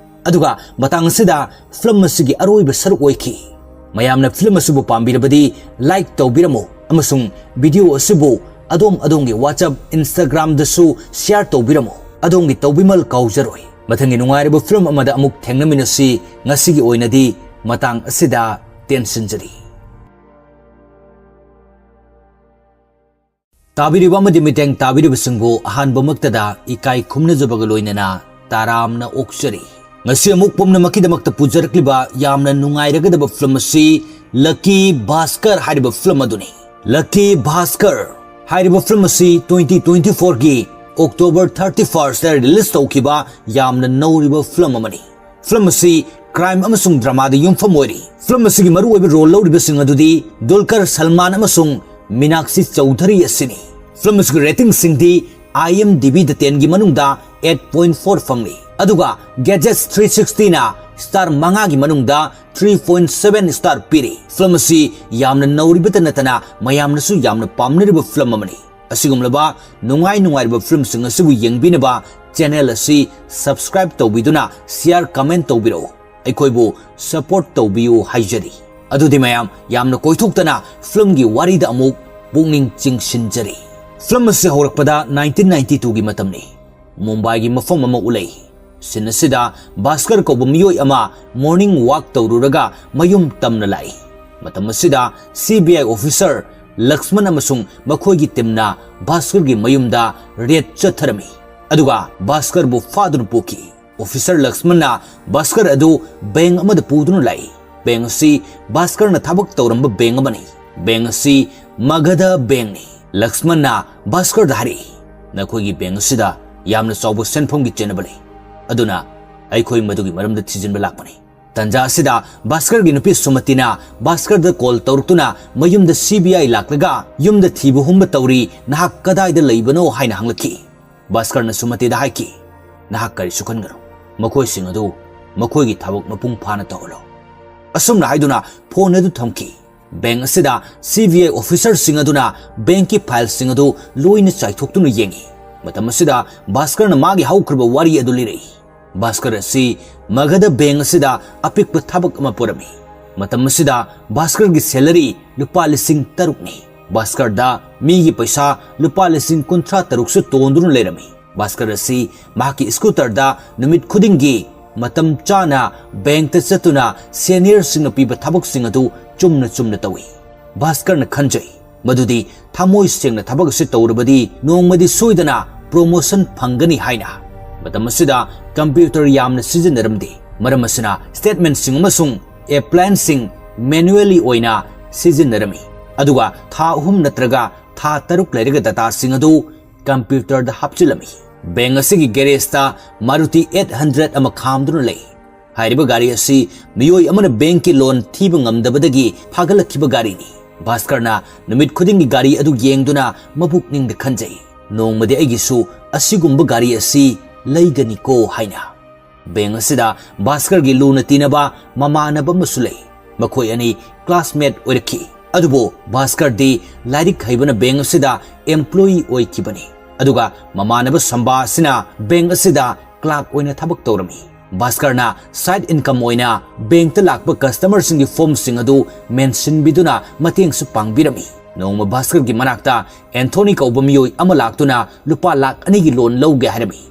ꯑꯗꯨꯒ ꯃꯇꯥꯡ ꯑꯁꯤꯗ ꯐꯤꯂꯝ ꯑꯁꯤꯒꯤ ꯑꯔꯣꯏꯕ ꯁꯔꯨꯛ ꯑꯣꯏꯈꯤ꯫ ꯃꯌꯥꯝꯅ ꯐꯤꯂꯝ ꯑꯁꯤꯕꯨ ꯄꯥꯝꯕꯤꯔꯕꯗꯤ ꯂꯥꯏꯛ ꯇꯧꯕꯤꯔꯝꯃꯨ ꯑꯃꯁꯨꯡ ꯚꯤꯗꯤꯑꯣ ꯑꯁꯤꯕꯨ ꯑꯗꯣꯝ ꯑꯗꯣꯝꯒꯤ WhatsApp, Instagram-ꯗꯁꯨ share ꯇꯧꯕꯤꯔꯝꯃꯨ꯫ ꯑꯗꯣꯝꯒꯤ ꯇꯧꯕꯤꯃꯜ ꯀꯥꯎꯖꯔꯣꯏ꯫ ꯃꯊꯪꯒꯤ ꯅꯨꯡꯉꯥꯏꯔꯕ film ꯑꯃꯗ ꯑꯃꯨꯛ ꯊꯦꯡꯅꯃꯤꯟꯅꯁꯤ꯫ ꯉꯁꯤꯒꯤ ꯑꯣꯏꯅꯗꯤ ꯃꯇꯥꯡ ꯑꯁꯤꯗ ꯇꯦꯟꯁꯤꯟꯖꯔꯤ꯫ ꯇꯥꯕꯤꯔꯤꯕ ꯑꯃꯗꯤ ꯃꯤꯠꯌꯦꯡ ꯇꯥꯕꯤꯔꯤꯕꯁꯤꯡꯕꯨ ꯑꯍꯥꯟꯕꯃꯛꯇꯗ ꯏꯀꯥꯏ ꯈꯨꯝꯅꯖꯕꯒ ꯂꯣꯏꯅꯅ ꯇꯔꯥꯝꯅ ꯑꯣꯛꯆꯔꯤ꯫ ꯉꯁꯤ ꯑꯃꯨꯛ ꯄꯨꯝꯅꯃꯛꯀꯤꯗꯃꯛꯇ ꯄꯨꯖꯔꯛꯂꯤꯕ ꯌꯥꯝꯅ ꯅꯨꯡꯉꯥꯏꯔꯒꯗꯕ film ꯑꯁꯤ Lucky Bhaskar ꯍꯥꯏꯔꯤꯕ film ꯑꯗꯨꯅꯤ꯫ Lucky Bhaskar ꯍꯥꯏꯔꯤꯕ film ꯑꯁꯤ twenty twenty-four-ꯒꯤ October thirty-first-ꯇ release ꯇꯧꯈꯤꯕ ꯌꯥꯝꯅ ꯅꯧꯔꯤꯕ film ꯑꯃꯅꯤ꯫ Film ꯑꯁꯤ crime ꯑꯃꯁꯨꯡ drama-ꯗ ꯌꯨꯝꯐꯝ ꯑꯣꯏꯔꯤ꯫ Film ꯑꯁꯤꯒꯤ ꯃꯔꯨꯑꯣꯏꯕ role ꯂꯧꯔꯤꯕꯁꯤꯡ ꯑꯗꯨꯗꯤ ꯗꯨꯜꯀꯔ ꯁꯜꯃꯥꯟ ꯑꯃꯁꯨꯡ ꯃꯤꯅꯥꯛꯁꯤ ꯆꯧꯙꯔꯤ ꯑꯁꯤꯅꯤ꯫ Film ꯑꯁꯤꯒꯤ rating-ꯁꯤꯡꯗꯤ IMDb-ꯗ ten-ꯒꯤ ꯃꯅꯨꯡꯗ eight point four ꯐꯪꯂꯤ꯫ ꯑꯗꯨꯒ Gadgets three sixty-ꯅ star ꯃꯉꯥꯒꯤ ꯃꯅꯨꯡꯗ three point seven star ꯄꯤꯔꯤ꯫ Film ꯑꯁꯤ ꯌꯥꯝꯅ ꯅꯧꯔꯤꯕꯇ ꯅꯠꯇꯅ ꯃꯌꯥꯝꯅꯁꯨ ꯌꯥꯝꯅ ꯄꯥꯝꯅꯔꯤꯕ film ꯑꯃꯅꯤ꯫ ꯑꯁꯤꯒꯨꯝꯂꯕ ꯅꯨꯡꯉꯥꯏ ꯅꯨꯡꯉꯥꯏꯔꯕ film-ꯁꯤꯡ ꯑꯁꯤꯕꯨ ꯌꯦꯡꯕꯤꯅꯕ channel ꯑꯁꯤ subscribe ꯇꯧꯕꯤꯗꯨꯅ share, comment ꯇꯧꯕꯤꯔꯛꯎ꯫ ꯑꯩꯈꯣꯏꯕꯨ support ꯇꯧꯕꯤꯌꯨ ꯍꯥꯏꯖꯔꯤ꯫ ꯑꯗꯨꯗꯤ ꯃꯌꯥꯝ ꯌꯥꯝꯅ ꯀꯣꯏꯊꯣꯛꯇꯅ film-ꯒꯤ ꯋꯥꯔꯤꯗ ꯑꯃꯨꯛ ꯄꯨꯛꯅꯤꯡ ꯆꯤꯡꯁꯤꯟꯖꯔꯤ꯫ Film ꯑꯁꯤ ꯍꯧꯔꯛꯄꯗ nineteen ninety-two-ꯒꯤ ꯃꯇꯝꯅꯤ꯫ ꯃꯨꯝꯕꯥꯏꯒꯤ ꯃꯐꯝ ꯑꯃ ꯎꯠꯂꯛꯏ꯫ Scene ꯑꯁꯤꯗ ꯚꯥꯁꯀꯔ ꯀꯧꯕ ꯃꯤꯑꯣꯏ ꯑꯃ morning walk ꯇꯧꯔꯨꯔꯒ ꯃꯌꯨꯝ ꯇꯝꯅ ꯂꯥꯛꯏ꯫ ꯃꯇꯝ ꯑꯁꯤꯗ CBI officer ꯂꯛꯁꯃꯟ ꯑꯃꯁꯨꯡ ꯃꯈꯣꯏꯒꯤ team-ꯅ ꯚꯥꯁꯀꯔꯒꯤ ꯃꯌꯨꯝꯗ raid ꯆꯠꯊꯔꯝꯃꯤ꯫ ꯑꯗꯨꯒ ꯚꯥꯁꯀꯔꯕꯨ ꯐꯥꯗꯨꯅ ꯄꯨꯈꯤ꯫ Officer ꯂꯛꯁꯃꯟꯅ ꯚꯥꯁꯀꯔ ꯑꯗꯨ bank ꯑꯃꯗ ꯄꯨꯗꯨꯅ ꯂꯥꯛꯏ꯫ Bank ꯑꯁꯤ ꯚꯥꯁꯀꯔꯅ ꯊꯕꯛ ꯇꯧꯔꯝꯕ bank ꯑꯃꯅꯤ꯫ Bank ꯑꯁꯤ ꯃꯒꯙ bank-ꯅꯤ꯫ ꯂꯛꯁꯃꯟꯅ ꯚꯥꯁꯀꯔꯗ ꯍꯥꯏꯔꯛꯏ, "ꯅꯈꯣꯏꯒꯤ bank ꯑꯁꯤꯗ ꯌꯥꯝꯅ ꯆꯥꯎꯕ ꯁꯦꯟꯐꯝꯒꯤ ꯆꯦꯟꯅꯕ ꯂꯩ, ꯑꯗꯨꯅ ꯑꯩꯈꯣꯏ ꯃꯗꯨꯒꯤ ꯃꯔꯝꯗ ꯊꯤꯖꯤꯟꯕ ꯂꯥꯛꯄꯅꯤ"꯫ ꯇꯟꯖꯥ ꯑꯁꯤꯗ ꯚꯥꯁꯀꯔꯒꯤ ꯅꯨꯄꯤ ꯁꯨꯃꯇꯤꯅ ꯚꯥꯁꯀꯔꯗ call ꯇꯧꯔꯛꯇꯨꯅ, "ꯃꯌꯨꯝꯗ CBI ꯂꯥꯛꯂꯒ ꯌꯨꯝꯗ ꯊꯤꯕ ꯍꯨꯝꯕ ꯇꯧꯔꯤ, ꯅꯍꯥꯛ ꯀꯗꯥꯏꯗ ꯂꯩꯕꯅꯣ?" ꯍꯥꯏꯅ ꯍꯪꯂꯛꯈꯤ꯫ ꯚꯥꯁꯀꯔꯅ ꯁꯨꯃꯇꯤꯗ ꯍꯥꯏꯈꯤ, "ꯅꯍꯥꯛ ꯀꯔꯤꯁꯨ ꯈꯟꯒꯅꯨ, ꯃꯈꯣꯏꯁꯤꯡ ꯑꯗꯨ ꯃꯈꯣꯏꯒꯤ ꯊꯕꯛ ꯃꯄꯨꯡ ꯐꯥꯅ ꯇꯧꯍꯜꯂꯣ"꯫ ꯑꯁꯨꯝꯅ ꯍꯥꯏꯗꯨꯅ phone ꯑꯗꯨ ꯊꯝꯈꯤ꯫ Bank ꯑꯁꯤꯗ CBI officer-ꯁꯤꯡ ꯑꯗꯨꯅ bank-ꯀꯤ file-ꯁꯤꯡ ꯑꯗꯨ ꯂꯣꯏꯅ ꯆꯥꯏꯊꯣꯛꯇꯨꯅ ꯌꯦꯡꯉꯤ꯫ ꯃꯇꯝ ꯑꯁꯤꯗ ꯚꯥꯁꯀꯔꯅ ꯃꯥꯒꯤ ꯍꯧꯈ꯭ꯔꯕ ꯋꯥꯔꯤ ꯑꯗꯨ ꯂꯤꯔꯛꯏ꯫ ꯚꯥꯁꯀꯔ ꯑꯁꯤ ꯃꯒꯙ bank ꯑꯁꯤꯗ ꯑꯄꯤꯛꯄ ꯊꯕꯛ ꯑꯃ ꯄꯨꯔꯝꯃꯤ꯫ ꯃꯇꯝ ꯑꯁꯤꯗ ꯚꯥꯁꯀꯔꯒꯤ salary ꯂꯨꯄꯥ ꯂꯤꯁꯤꯡ ꯇꯔꯨꯛꯅꯤ꯫ ꯚꯥꯁꯀꯔꯗ ꯃꯤꯒꯤ ꯄꯩꯁꯥ ꯂꯨꯄꯥ ꯂꯤꯁꯤꯡ ꯀꯨꯟꯊ꯭ꯔꯥ ꯇꯔꯨꯛꯁꯨ ꯇꯣꯟꯗꯨꯅ ꯂꯩꯔꯝꯃꯤ꯫ ꯚꯥꯁꯀꯔ ꯑꯁꯤ ꯃꯍꯥꯛꯀꯤ ꯁ꯭ꯀꯨꯇꯔꯗ ꯅꯨꯃꯤꯠ ꯈꯨꯗꯤꯡꯒꯤ ꯃꯇꯝ ꯆꯥꯅ ꯕꯦꯡꯛꯇ ꯆꯠꯇꯨꯅ ꯁꯦꯅꯤꯌꯔꯁꯤꯡꯅ ꯄꯤꯕ ꯊꯕꯛꯁꯤꯡ ꯑꯗꯨ ꯆꯨꯝꯅ ꯆꯨꯝꯅ ꯇꯧꯏ꯫ ꯚꯥꯁꯀꯔꯅ ꯈꯟꯖꯩ ꯃꯗꯨꯗꯤ ꯊꯃꯣꯏ ꯁꯦꯡꯅ ꯊꯕꯛ ꯑꯁꯤ ꯇꯧꯔꯕꯗꯤ ꯅꯣꯡꯃꯗꯤ ꯁꯣꯏꯗꯅ ꯄ꯭ꯔꯣꯃꯣꯁꯟ ꯐꯪꯒꯅꯤ ꯍꯥꯏꯅ꯫ ꯃꯇꯝ ꯑꯁꯤꯗ ꯀꯝꯄ꯭ꯌꯨꯇꯔ ꯌꯥꯝꯅ ꯁꯤꯖꯤꯟꯅꯔꯝꯗꯦ꯫ ꯃꯔꯝ ꯑꯁꯤꯅ ꯁ꯭ꯇꯦꯠꯃꯦꯟꯠꯁꯤꯡ ꯑꯃꯁꯨꯡ ꯑꯦꯄ꯭ꯂꯥꯏꯟꯁꯤꯡ ꯃꯦꯅꯨꯑꯦꯂꯤ ꯑꯣꯏꯅ ꯁꯤꯖꯤꯟꯅꯔꯝꯃꯤ꯫ ꯑꯗꯨꯒ ꯊꯥ ꯑꯍꯨꯝ ꯅꯠꯇ꯭ꯔꯒ ꯊꯥ ꯇꯔꯨꯛ ꯂꯩꯔꯒ ꯗꯇꯥꯁꯤꯡ ꯑꯗꯨ ꯀꯝꯄ꯭ꯌꯨꯇꯔꯗ ꯍꯥꯞꯆꯤꯜꯂꯝꯃꯤ꯫ ꯕꯦꯡꯛ ꯑꯁꯤꯒꯤ ꯒꯦꯔꯦꯖꯇ ꯃꯥꯔꯨꯇꯤ ꯑꯩꯠ ꯍꯟꯗ꯭ꯔꯦꯠ ꯑꯃ ꯈꯥꯝꯗꯨꯅ ꯂꯩ꯫ ꯍꯥꯏꯔꯤꯕ ꯒꯥꯔꯤ ꯑꯁꯤ ꯃꯤꯑꯣꯏ ꯑꯃꯅ ꯕꯦꯡꯛꯀꯤ ꯂꯣꯟ ꯊꯤꯕ ꯉꯝꯗꯕꯗꯒꯤ ꯐꯥꯒꯠꯂꯛꯈꯤꯕ ꯒꯥꯔꯤꯅꯤ꯫ ꯚꯥꯁꯀꯔꯅ ꯅꯨꯃꯤꯠ ꯈꯨꯗꯤꯡꯒꯤ ꯒꯥꯔꯤ ꯑꯗꯨ ꯌꯦꯡꯗꯨꯅ ꯃꯄꯨꯛꯅꯤꯡꯗ ꯈꯟꯖꯩ, "ꯅꯣꯡꯃꯗꯤ ꯑꯩꯒꯤꯁꯨ ꯑꯁꯤꯒꯨꯝꯕ ꯒꯥꯔꯤ ꯑꯁꯤ ꯂꯩꯒꯅꯤꯀꯣ" ꯍꯥꯏꯅ꯫ ꯕꯦꯡꯛ ꯑꯁꯤꯗ ꯚꯥꯁꯀꯔꯒꯤ ꯂꯨꯅ ꯇꯤꯟꯅꯕ ꯃꯃꯥꯟꯅꯕ ꯑꯃꯁꯨ ꯂꯩ꯫ ꯃꯈꯣꯏ ꯑꯅꯤ ꯀ꯭ꯂꯥꯁꯃꯦꯠ ꯑꯣꯏꯔꯛꯈꯤ꯫ ꯑꯗꯨꯕꯨ ꯚꯥꯁꯀꯔꯗꯤ ꯂꯥꯏꯔꯤꯛ ꯍꯩꯕꯅ ꯕꯦꯡꯛ ꯑꯁꯤꯗ ꯑꯦꯝꯄ꯭ꯂꯣꯌꯤ ꯑꯣꯏꯈꯤꯕꯅꯤ꯫ ꯑꯗꯨꯒ ꯃꯃꯥꯟꯅꯕ ꯁꯝꯕꯥ ꯑꯁꯤꯅ ꯕꯦꯡꯛ ꯑꯁꯤꯗ ꯀ꯭ꯂꯥꯔꯛ ꯑꯣꯏꯅ ꯊꯕꯛ ꯇꯧꯔꯝꯃꯤ꯫ ꯚꯥꯁꯀꯔꯅ ꯁꯥꯏꯗ ꯏꯟꯀꯝ ꯑꯣꯏꯅ ꯕꯦꯡꯛꯇ ꯂꯥꯛꯄ ꯀꯁꯇꯃꯔꯁꯤꯡꯒꯤ ꯐꯣꯔꯝꯁꯤꯡ ꯑꯗꯨ ꯃꯦꯟꯁꯤꯟꯕꯤꯗꯨꯅ ꯃꯇꯦꯡꯁꯨ ꯄꯥꯡꯕꯤꯔꯝꯃꯤ꯫ ꯅꯣꯡꯃ ꯚꯥꯁꯀꯔꯒꯤ ꯃꯅꯥꯛꯇ ꯑꯦꯟꯊꯣꯅꯤ ꯀꯧꯕ ꯃꯤꯑꯣꯏ ꯑꯃ ꯂꯥꯛꯇꯨꯅ ꯂꯨꯄꯥ ꯂꯥꯈ ꯑꯅꯤꯒꯤ ꯂꯣꯟ ꯂꯧꯒꯦ ꯍꯥꯏꯔꯝꯃꯤ꯫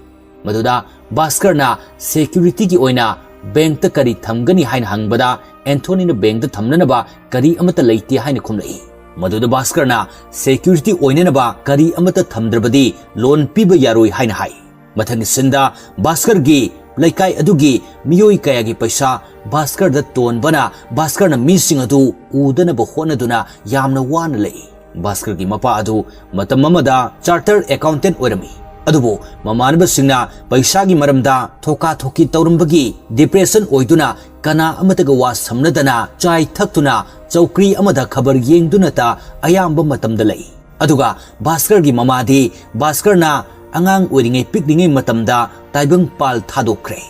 ꯃꯗꯨꯗ ꯚꯥꯁꯀꯔꯅ ꯁꯦꯀ꯭ꯌꯨꯔꯤꯇꯤꯒꯤ ꯑꯣꯏꯅ ꯕꯦꯡꯛꯇ ꯀꯔꯤ ꯊꯝꯒꯅꯤ ꯍꯥꯏꯅ ꯍꯪꯕꯗ, ꯑꯦꯟꯊꯣꯅꯤꯅ ꯕꯦꯡꯛꯇ ꯊꯝꯅꯅꯕ ꯀꯔꯤ ꯑꯃꯠꯇ ꯂꯩꯇꯦ ꯍꯥꯏꯅ ꯈꯨꯝꯂꯛꯏ꯫ ꯃꯗꯨꯗ ꯚꯥꯁꯀꯔꯅ ꯁꯦꯀ꯭ꯌꯨꯔꯤꯇꯤ ꯑꯣꯏꯅꯅꯕ ꯀꯔꯤ ꯑꯃꯠꯇ ꯊꯝꯗ꯭ꯔꯕꯗꯤ ꯂꯣꯟ ꯄꯤꯕ ꯌꯥꯔꯣꯏ ꯍꯥꯏꯅ ꯍꯥꯏ꯫ ꯃꯊꯪꯒꯤ ꯁꯤꯟꯗ ꯚꯥꯁꯀꯔꯒꯤ ꯂꯩꯀꯥꯏ ꯑꯗꯨꯒꯤ ꯃꯤꯑꯣꯏ ꯀꯌꯥꯒꯤ ꯄꯩꯁꯥ ꯚꯥꯁꯀꯔꯗ ꯇꯣꯟꯕꯅ ꯚꯥꯁꯀꯔꯅ ꯃꯤꯁꯤꯡ ꯑꯗꯨ ꯎꯗꯅꯕ ꯍꯣꯠꯅꯗꯨꯅ ꯌꯥꯝꯅ ꯋꯥꯅ ꯂꯩ꯫ ꯚꯥꯁꯀꯔꯒꯤ ꯃꯄꯥ ꯑꯗꯨ ꯃꯇꯝ ꯑꯃꯗ ꯆꯥꯔꯇꯔ ꯑꯦꯀꯥꯎꯟꯇꯦꯟꯠ ꯑꯣꯏꯔꯝꯃꯤ꯫ ꯑꯗꯨꯕꯨ ꯃꯃꯥꯟꯅꯕꯁꯤꯡꯅ ꯄꯩꯁꯥꯒꯤ ꯃꯔꯝꯗ ꯊꯣꯀꯥ ꯊꯣꯀꯤ ꯇꯧꯔꯝꯕꯒꯤ ꯗꯤꯄ꯭ꯔꯦꯁꯟ ꯑꯣꯏꯗꯨꯅ ꯀꯅꯥ ꯑꯃꯠꯇꯒ ꯋꯥ ꯁꯝꯅꯗꯅ ꯆꯥꯏ ꯊꯛꯇꯨꯅ ꯆꯧꯀ꯭ꯔꯤ ꯑꯃꯗ ꯈꯕꯔ ꯌꯦꯡꯗꯨꯅꯇ ꯑꯌꯥꯝꯕ ꯃꯇꯝꯗ ꯂꯩ꯫ ꯑꯗꯨꯒ ꯚꯥꯁꯀꯔꯒꯤ ꯃꯃꯥꯗꯤ ꯚꯥꯁꯀꯔꯅ ꯑꯉꯥꯡ ꯑꯣꯏꯔꯤꯉꯩ ꯄꯤꯛꯂꯤꯉꯩ ꯃꯇꯝꯗ ꯇꯥꯏꯕꯪ ꯄꯥꯜ ꯊꯥꯗꯣꯛꯈ꯭ꯔꯦ꯫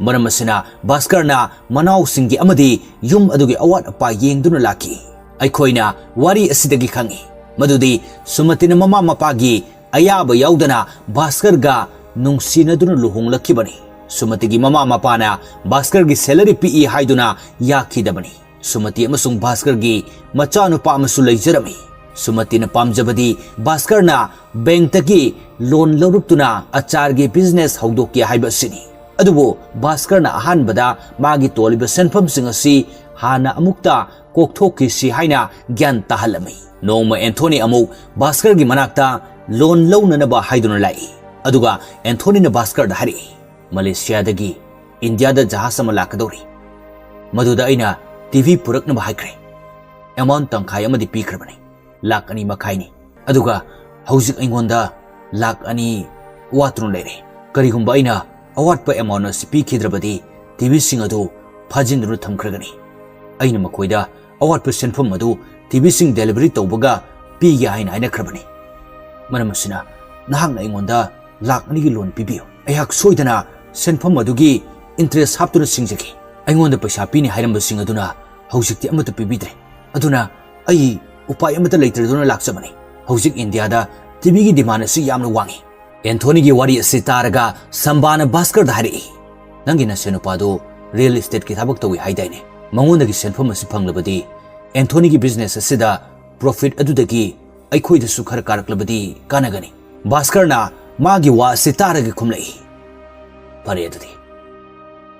ꯃꯔꯝ ꯑꯁꯤꯅ ꯚꯥꯁꯀꯔꯅ ꯃꯅꯥꯎꯁꯤꯡꯒꯤ ꯑꯃꯗꯤ ꯌꯨꯝ ꯑꯗꯨꯒꯤ ꯑꯋꯥꯠ ꯑꯄꯥ ꯌꯦꯡꯗꯨꯅ ꯂꯥꯛꯈꯤ꯫ ꯑꯩꯈꯣꯏꯅ ꯋꯥꯔꯤ ꯑꯁꯤꯗꯒꯤ ꯈꯪꯏ ꯃꯗꯨꯗꯤ ꯁꯨꯃꯇꯤꯅ ꯃꯃꯥ ꯃꯄꯥꯒꯤ ꯑꯌꯥꯕ ꯌꯥꯎꯗꯅ ꯚꯥꯁꯀꯔꯒ ꯅꯨꯡꯁꯤꯅꯗꯨꯅ ꯂꯨꯍꯣꯡꯂꯛꯈꯤꯕꯅꯤ꯫ ꯁꯨꯃꯇꯤꯒꯤ ꯃꯃꯥ ꯃꯄꯥꯅ ꯚꯥꯁꯀꯔꯒꯤ ꯁꯦꯂꯔꯤ ꯄꯤꯛꯏ ꯍꯥꯏꯗꯨꯅ ꯌꯥꯈꯤꯗꯕꯅꯤ꯫ ꯁꯨꯃꯇꯤ ꯑꯃꯁꯨꯡ ꯚꯥꯁꯀꯔꯒꯤ ꯃꯆꯥꯅꯨꯄꯥ ꯑꯃꯁꯨ ꯂꯩꯖꯔꯝꯃꯤ꯫ ꯁꯨꯃꯇꯤꯅ ꯄꯥꯝꯖꯕꯗꯤ ꯚꯥꯁꯀꯔꯅ ꯕꯦꯡꯛꯇꯒꯤ ꯂꯣꯟ ꯂꯧꯔꯛꯇꯨꯅ ꯑꯆꯥꯔꯒꯤ ꯕꯤꯖꯤꯅꯦꯁ ꯍꯧꯗꯣꯛꯀꯦ ꯍꯥꯏꯕ ꯑꯁꯤꯅꯤ꯫ ꯑꯗꯨꯕꯨ ꯚꯥꯁꯀꯔꯅ ꯑꯍꯥꯟꯕꯗ ꯃꯥꯒꯤ ꯇꯣꯜꯂꯤꯕ ꯁꯦꯟꯐꯝꯁꯤꯡ ꯑꯁꯤ ꯍꯥꯟꯅ ꯑꯃꯨꯛꯇ ꯀꯣꯛꯊꯣꯛꯈꯤꯁꯤ ꯍꯥꯏꯅ ꯒ꯭ꯌꯥꯟ ꯇꯥꯍꯜꯂꯝꯃꯤ꯫ ꯅꯣꯡꯃ ꯑꯦꯟꯊꯣꯅꯤ ꯑꯃꯨꯛ ꯚꯥꯁꯀꯔꯒꯤ ꯃꯅꯥꯛꯇ ꯂꯣꯟ ꯂꯧꯅꯅꯕ ꯍꯥꯏꯗꯨꯅ ꯂꯥꯛꯏ꯫ ꯑꯗꯨꯒ ꯑꯦꯟꯊꯣꯅꯤꯅ ꯚꯥꯁꯀꯔꯗ ꯍꯥꯏꯔꯛꯏ, "ꯃꯂꯦꯁꯤꯌꯥꯗꯒꯤ ꯏꯟꯗꯤꯌꯥꯗ ꯖꯍꯥꯖ ꯑꯃ ꯂꯥꯛꯀꯗꯧꯔꯤ꯫ ꯃꯗꯨꯗ ꯑꯩꯅ ꯇꯤꯚꯤ ꯄꯨꯔꯛꯅꯕ ꯍꯥꯏꯈ꯭ꯔꯦ꯫ ꯑꯦꯃꯥꯎꯟ ꯇꯪꯈꯥꯏ ꯑꯃꯗꯤ ꯄꯤꯈ꯭ꯔꯕꯅꯤ꯫ ꯂꯥꯛ ꯑꯅꯤ ꯃꯈꯥꯏꯅꯤ꯫ ꯑꯗꯨꯒ ꯍꯧꯖꯤꯛ ꯑꯩꯉꯣꯟꯗ ꯂꯥꯛ ꯑꯅꯤ ꯋꯥꯠꯇꯨꯅ ꯂꯩꯔꯦ꯫ ꯀꯔꯤꯒꯨꯝꯕ ꯑꯩꯅ ꯑꯋꯥꯠꯄ ꯑꯦꯃꯥꯎꯟ ꯑꯁꯤ ꯄꯤꯈꯤꯗ꯭ꯔꯕꯗꯤ ꯇꯤꯚꯤꯁꯤꯡ ꯑꯗꯨ ꯐꯥꯖꯤꯟꯗꯨꯅ ꯊꯝꯈ꯭ꯔꯒꯅꯤ꯫ ꯑꯩꯅ ꯃꯈꯣꯏꯗ ꯑꯋꯥꯠꯄ ꯁꯦꯟꯐꯝ ꯑꯗꯨ ꯇꯤꯚꯤꯁꯤꯡ ꯗꯦꯂꯤꯚꯔꯤ ꯇꯧꯕꯒ ꯄꯤꯒꯦ ꯍꯥꯏꯅ ꯍꯥꯏꯅꯈ꯭ꯔꯕꯅꯤ꯫ ꯃꯔꯝ ꯑꯁꯤꯅ ꯅꯍꯥꯛꯅ ꯑꯩꯉꯣꯟꯗ ꯂꯥꯛ ꯑꯅꯤꯒꯤ ꯂꯣꯟ ꯄꯤꯕꯤꯌꯨ꯫ ꯑꯩꯍꯥꯛ ꯁꯣꯏꯗꯅ ꯁꯦꯟꯐꯝ ꯑꯗꯨꯒꯤ ꯏꯟꯇꯔꯦꯁ ꯍꯥꯞꯇꯨꯅ ꯁꯤꯡꯖꯒꯦ꯫ ꯑꯩꯉꯣꯟꯗ ꯄꯩꯁꯥ ꯄꯤꯅꯤ ꯍꯥꯏꯔꯝꯕꯁꯤꯡ ꯑꯗꯨꯅ ꯍꯧꯖꯤꯛꯇꯤ ꯑꯃꯠꯇ ꯄꯤꯕꯤꯗ꯭ꯔꯦ꯫ ꯑꯗꯨꯅ ꯑꯩ ꯎꯄꯥꯏ ꯑꯃꯠꯇ ꯂꯩꯇ꯭ꯔꯗꯨꯅ ꯂꯥꯛꯆꯕꯅꯤ꯫ ꯍꯧꯖꯤꯛ ꯏꯟꯗꯤꯌꯥꯗ ꯇꯤꯚꯤꯒꯤ ꯗꯤꯃꯥꯟ ꯑꯁꯤ ꯌꯥꯝꯅ ꯋꯥꯡꯏ꯫" ꯑꯦꯟꯊꯣꯅꯤꯒꯤ ꯋꯥꯔꯤ ꯑꯁꯤ ꯇꯥꯔꯒ ꯁꯝꯕꯥꯅ ꯚꯥꯁꯀꯔꯗ ꯍꯥꯏꯔꯛꯏ, "ꯅꯪꯒꯤ ꯅꯁꯦꯟ ꯅꯨꯄꯥꯗꯨ ꯔꯤꯌꯦꯜ ꯏꯁꯇꯦꯠꯀꯤ ꯊꯕꯛ ꯇꯧꯏ ꯍꯥꯏꯗꯥꯏꯅꯦ? ꯃꯉꯣꯟꯗꯒꯤ ꯁꯦꯟꯐꯝ ꯑꯁꯤ ꯐꯪꯂꯕꯗꯤ ꯑꯦꯟꯊꯣꯅꯤꯒꯤ ꯕꯤꯖꯤꯅꯦꯁ ꯑꯁꯤꯗ ꯄ꯭ꯔꯣꯐꯤꯠ ꯑꯗꯨꯗꯒꯤ ꯑꯩꯈꯣꯏꯗꯁꯨ ꯈꯔ ꯀꯥꯔꯛꯂꯕꯗꯤ ꯀꯥꯟꯅꯒꯅꯤ꯫" ꯚꯥꯁꯀꯔꯅ ꯃꯥꯒꯤ ꯋꯥ ꯑꯁꯤ ꯇꯥꯔꯒ ꯈꯨꯝꯂꯛꯏ, "ꯐꯔꯦ ꯑꯗꯨꯗꯤ,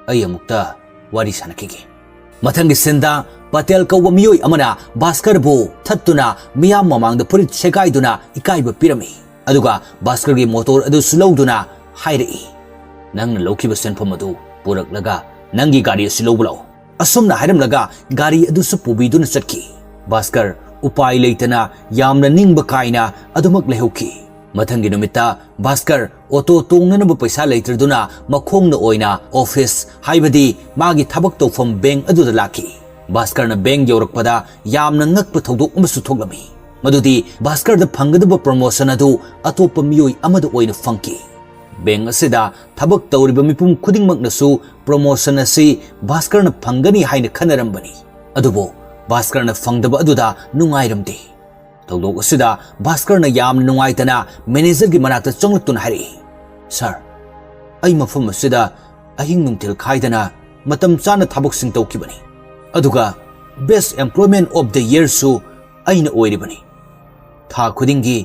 ꯑꯩ ꯑꯃꯨꯛꯇ ꯋꯥꯔꯤ ꯁꯥꯟꯅꯈꯤꯒꯦ꯫" ꯃꯊꯪꯒꯤ ꯁꯤꯟꯗ ꯄꯇꯦꯜ ꯀꯧꯕ ꯃꯤꯑꯣꯏ ꯑꯃꯅ ꯚꯥꯁꯀꯔꯕꯨ ꯊꯠꯇꯨꯅ ꯃꯤꯌꯥꯝ ꯃꯃꯥꯡꯗ ꯐꯨꯔꯤꯠ ꯁꯦꯒꯥꯏꯗꯨꯅ ꯏꯀꯥꯏꯕ ꯄꯤꯔꯝꯃꯤ꯫ ꯑꯗꯨꯒ ꯚꯥꯁꯀꯔꯒꯤ ꯃꯣꯇꯣꯔ ꯑꯗꯨꯁꯨ ꯂꯧꯗꯨꯅ ꯍꯥꯏꯔꯛꯏ, "ꯅꯪꯅ ꯂꯧꯈꯤꯕ ꯁꯦꯟꯐꯝ ꯑꯗꯨ ꯄꯨꯔꯛꯂꯒ ꯅꯪꯒꯤ ꯒꯥꯔꯤ ꯑꯁꯤ ꯂꯧꯕ ꯂꯥꯛꯑꯣ꯫" ꯑꯁꯨꯝꯅ ꯍꯥꯏꯔꯝꯂꯒ ꯒꯥꯔꯤ ꯑꯗꯨꯁꯨ ꯄꯨꯕꯤꯗꯨꯅ ꯆꯠꯈꯤ꯫ ꯚꯥꯁꯀꯔ ꯎꯄꯥꯏ ꯂꯩꯇꯅ ꯌꯥꯝꯅ ꯅꯤꯡꯕ ꯀꯥꯏꯅ ꯑꯗꯨꯃꯛ ꯂꯩꯍꯧꯈꯤ꯫ ꯃꯊꯪꯒꯤ ꯅꯨꯃꯤꯠꯇ ꯚꯥꯁꯀꯔ ꯑꯣꯇꯣ ꯇꯣꯡꯅꯅꯕ ꯄꯩꯁꯥ ꯂꯩꯇ꯭ꯔꯗꯨꯅ ꯃꯈꯣꯡꯅ ꯑꯣꯏꯅ ꯑꯣꯐꯤꯁ, ꯍꯥꯏꯕꯗꯤ ꯃꯥꯒꯤ ꯊꯕꯛ ꯇꯧꯐꯝ ꯕꯦꯡꯛ ꯑꯗꯨꯗ ꯂꯥꯛꯈꯤ꯫ ꯚꯥꯁꯀꯔꯅ ꯕꯦꯡꯛ ꯌꯧꯔꯛꯄꯗ ꯌꯥꯝꯅ ꯉꯛꯄ ꯊꯧꯗꯣꯛ ꯑꯃꯁꯨ ꯊꯣꯛꯂꯝꯃꯤ꯫ ꯃꯗꯨꯗꯤ ꯚꯥꯁꯀꯔꯗ ꯐꯪꯒꯗꯕ ꯄ꯭ꯔꯣꯃꯣꯁꯟ ꯑꯗꯨ ꯑꯇꯣꯞꯄ ꯃꯤꯑꯣꯏ ꯑꯃꯗ ꯑꯣꯏꯅ ꯐꯪꯈꯤ꯫ ꯕꯦꯡꯛ ꯑꯁꯤꯗ ꯊꯕꯛ ꯇꯧꯔꯤꯕ ꯃꯤꯄꯨꯝ ꯈꯨꯗꯤꯡꯃꯛꯅꯁꯨ ꯄ꯭ꯔꯣꯃꯣꯁꯟ ꯑꯁꯤ ꯚꯥꯁꯀꯔꯅ ꯐꯪꯒꯅꯤ ꯍꯥꯏꯅ ꯈꯟꯅꯔꯝꯕꯅꯤ꯫ ꯑꯗꯨꯕꯨ ꯚꯥꯁꯀꯔꯅ ꯐꯪꯗꯕ ꯑꯗꯨꯗ ꯅꯨꯡꯉꯥꯏꯔꯝꯗꯦ꯫ ꯊꯧꯗꯣꯛ ꯑꯁꯤꯗ ꯚꯥꯁꯀꯔꯅ ꯌꯥꯝꯅ ꯅꯨꯡꯉꯥꯏꯇꯅ ꯃꯦꯅꯦꯖꯔꯒꯤ ꯃꯅꯥꯛꯇ ꯆꯪꯂꯛꯇꯨꯅ ꯍꯥꯏꯔꯛꯏ, "ꯁꯥꯔ, ꯑꯩ ꯃꯐꯝ ꯑꯁꯤꯗ ꯑꯍꯤꯡ ꯅꯨꯡꯊꯤꯜ ꯈꯥꯏꯗꯅ ꯃꯇꯝ ꯆꯥꯅ ꯊꯕꯛꯁꯤꯡ ꯇꯧꯈꯤꯕꯅꯤ꯫ ꯑꯗꯨꯒ Best Employment of the Yearꯁꯨ ꯑꯩꯅ ꯑꯣꯏꯔꯤꯕꯅꯤ꯫ ꯊꯥ ꯈꯨꯗꯤꯡꯒꯤ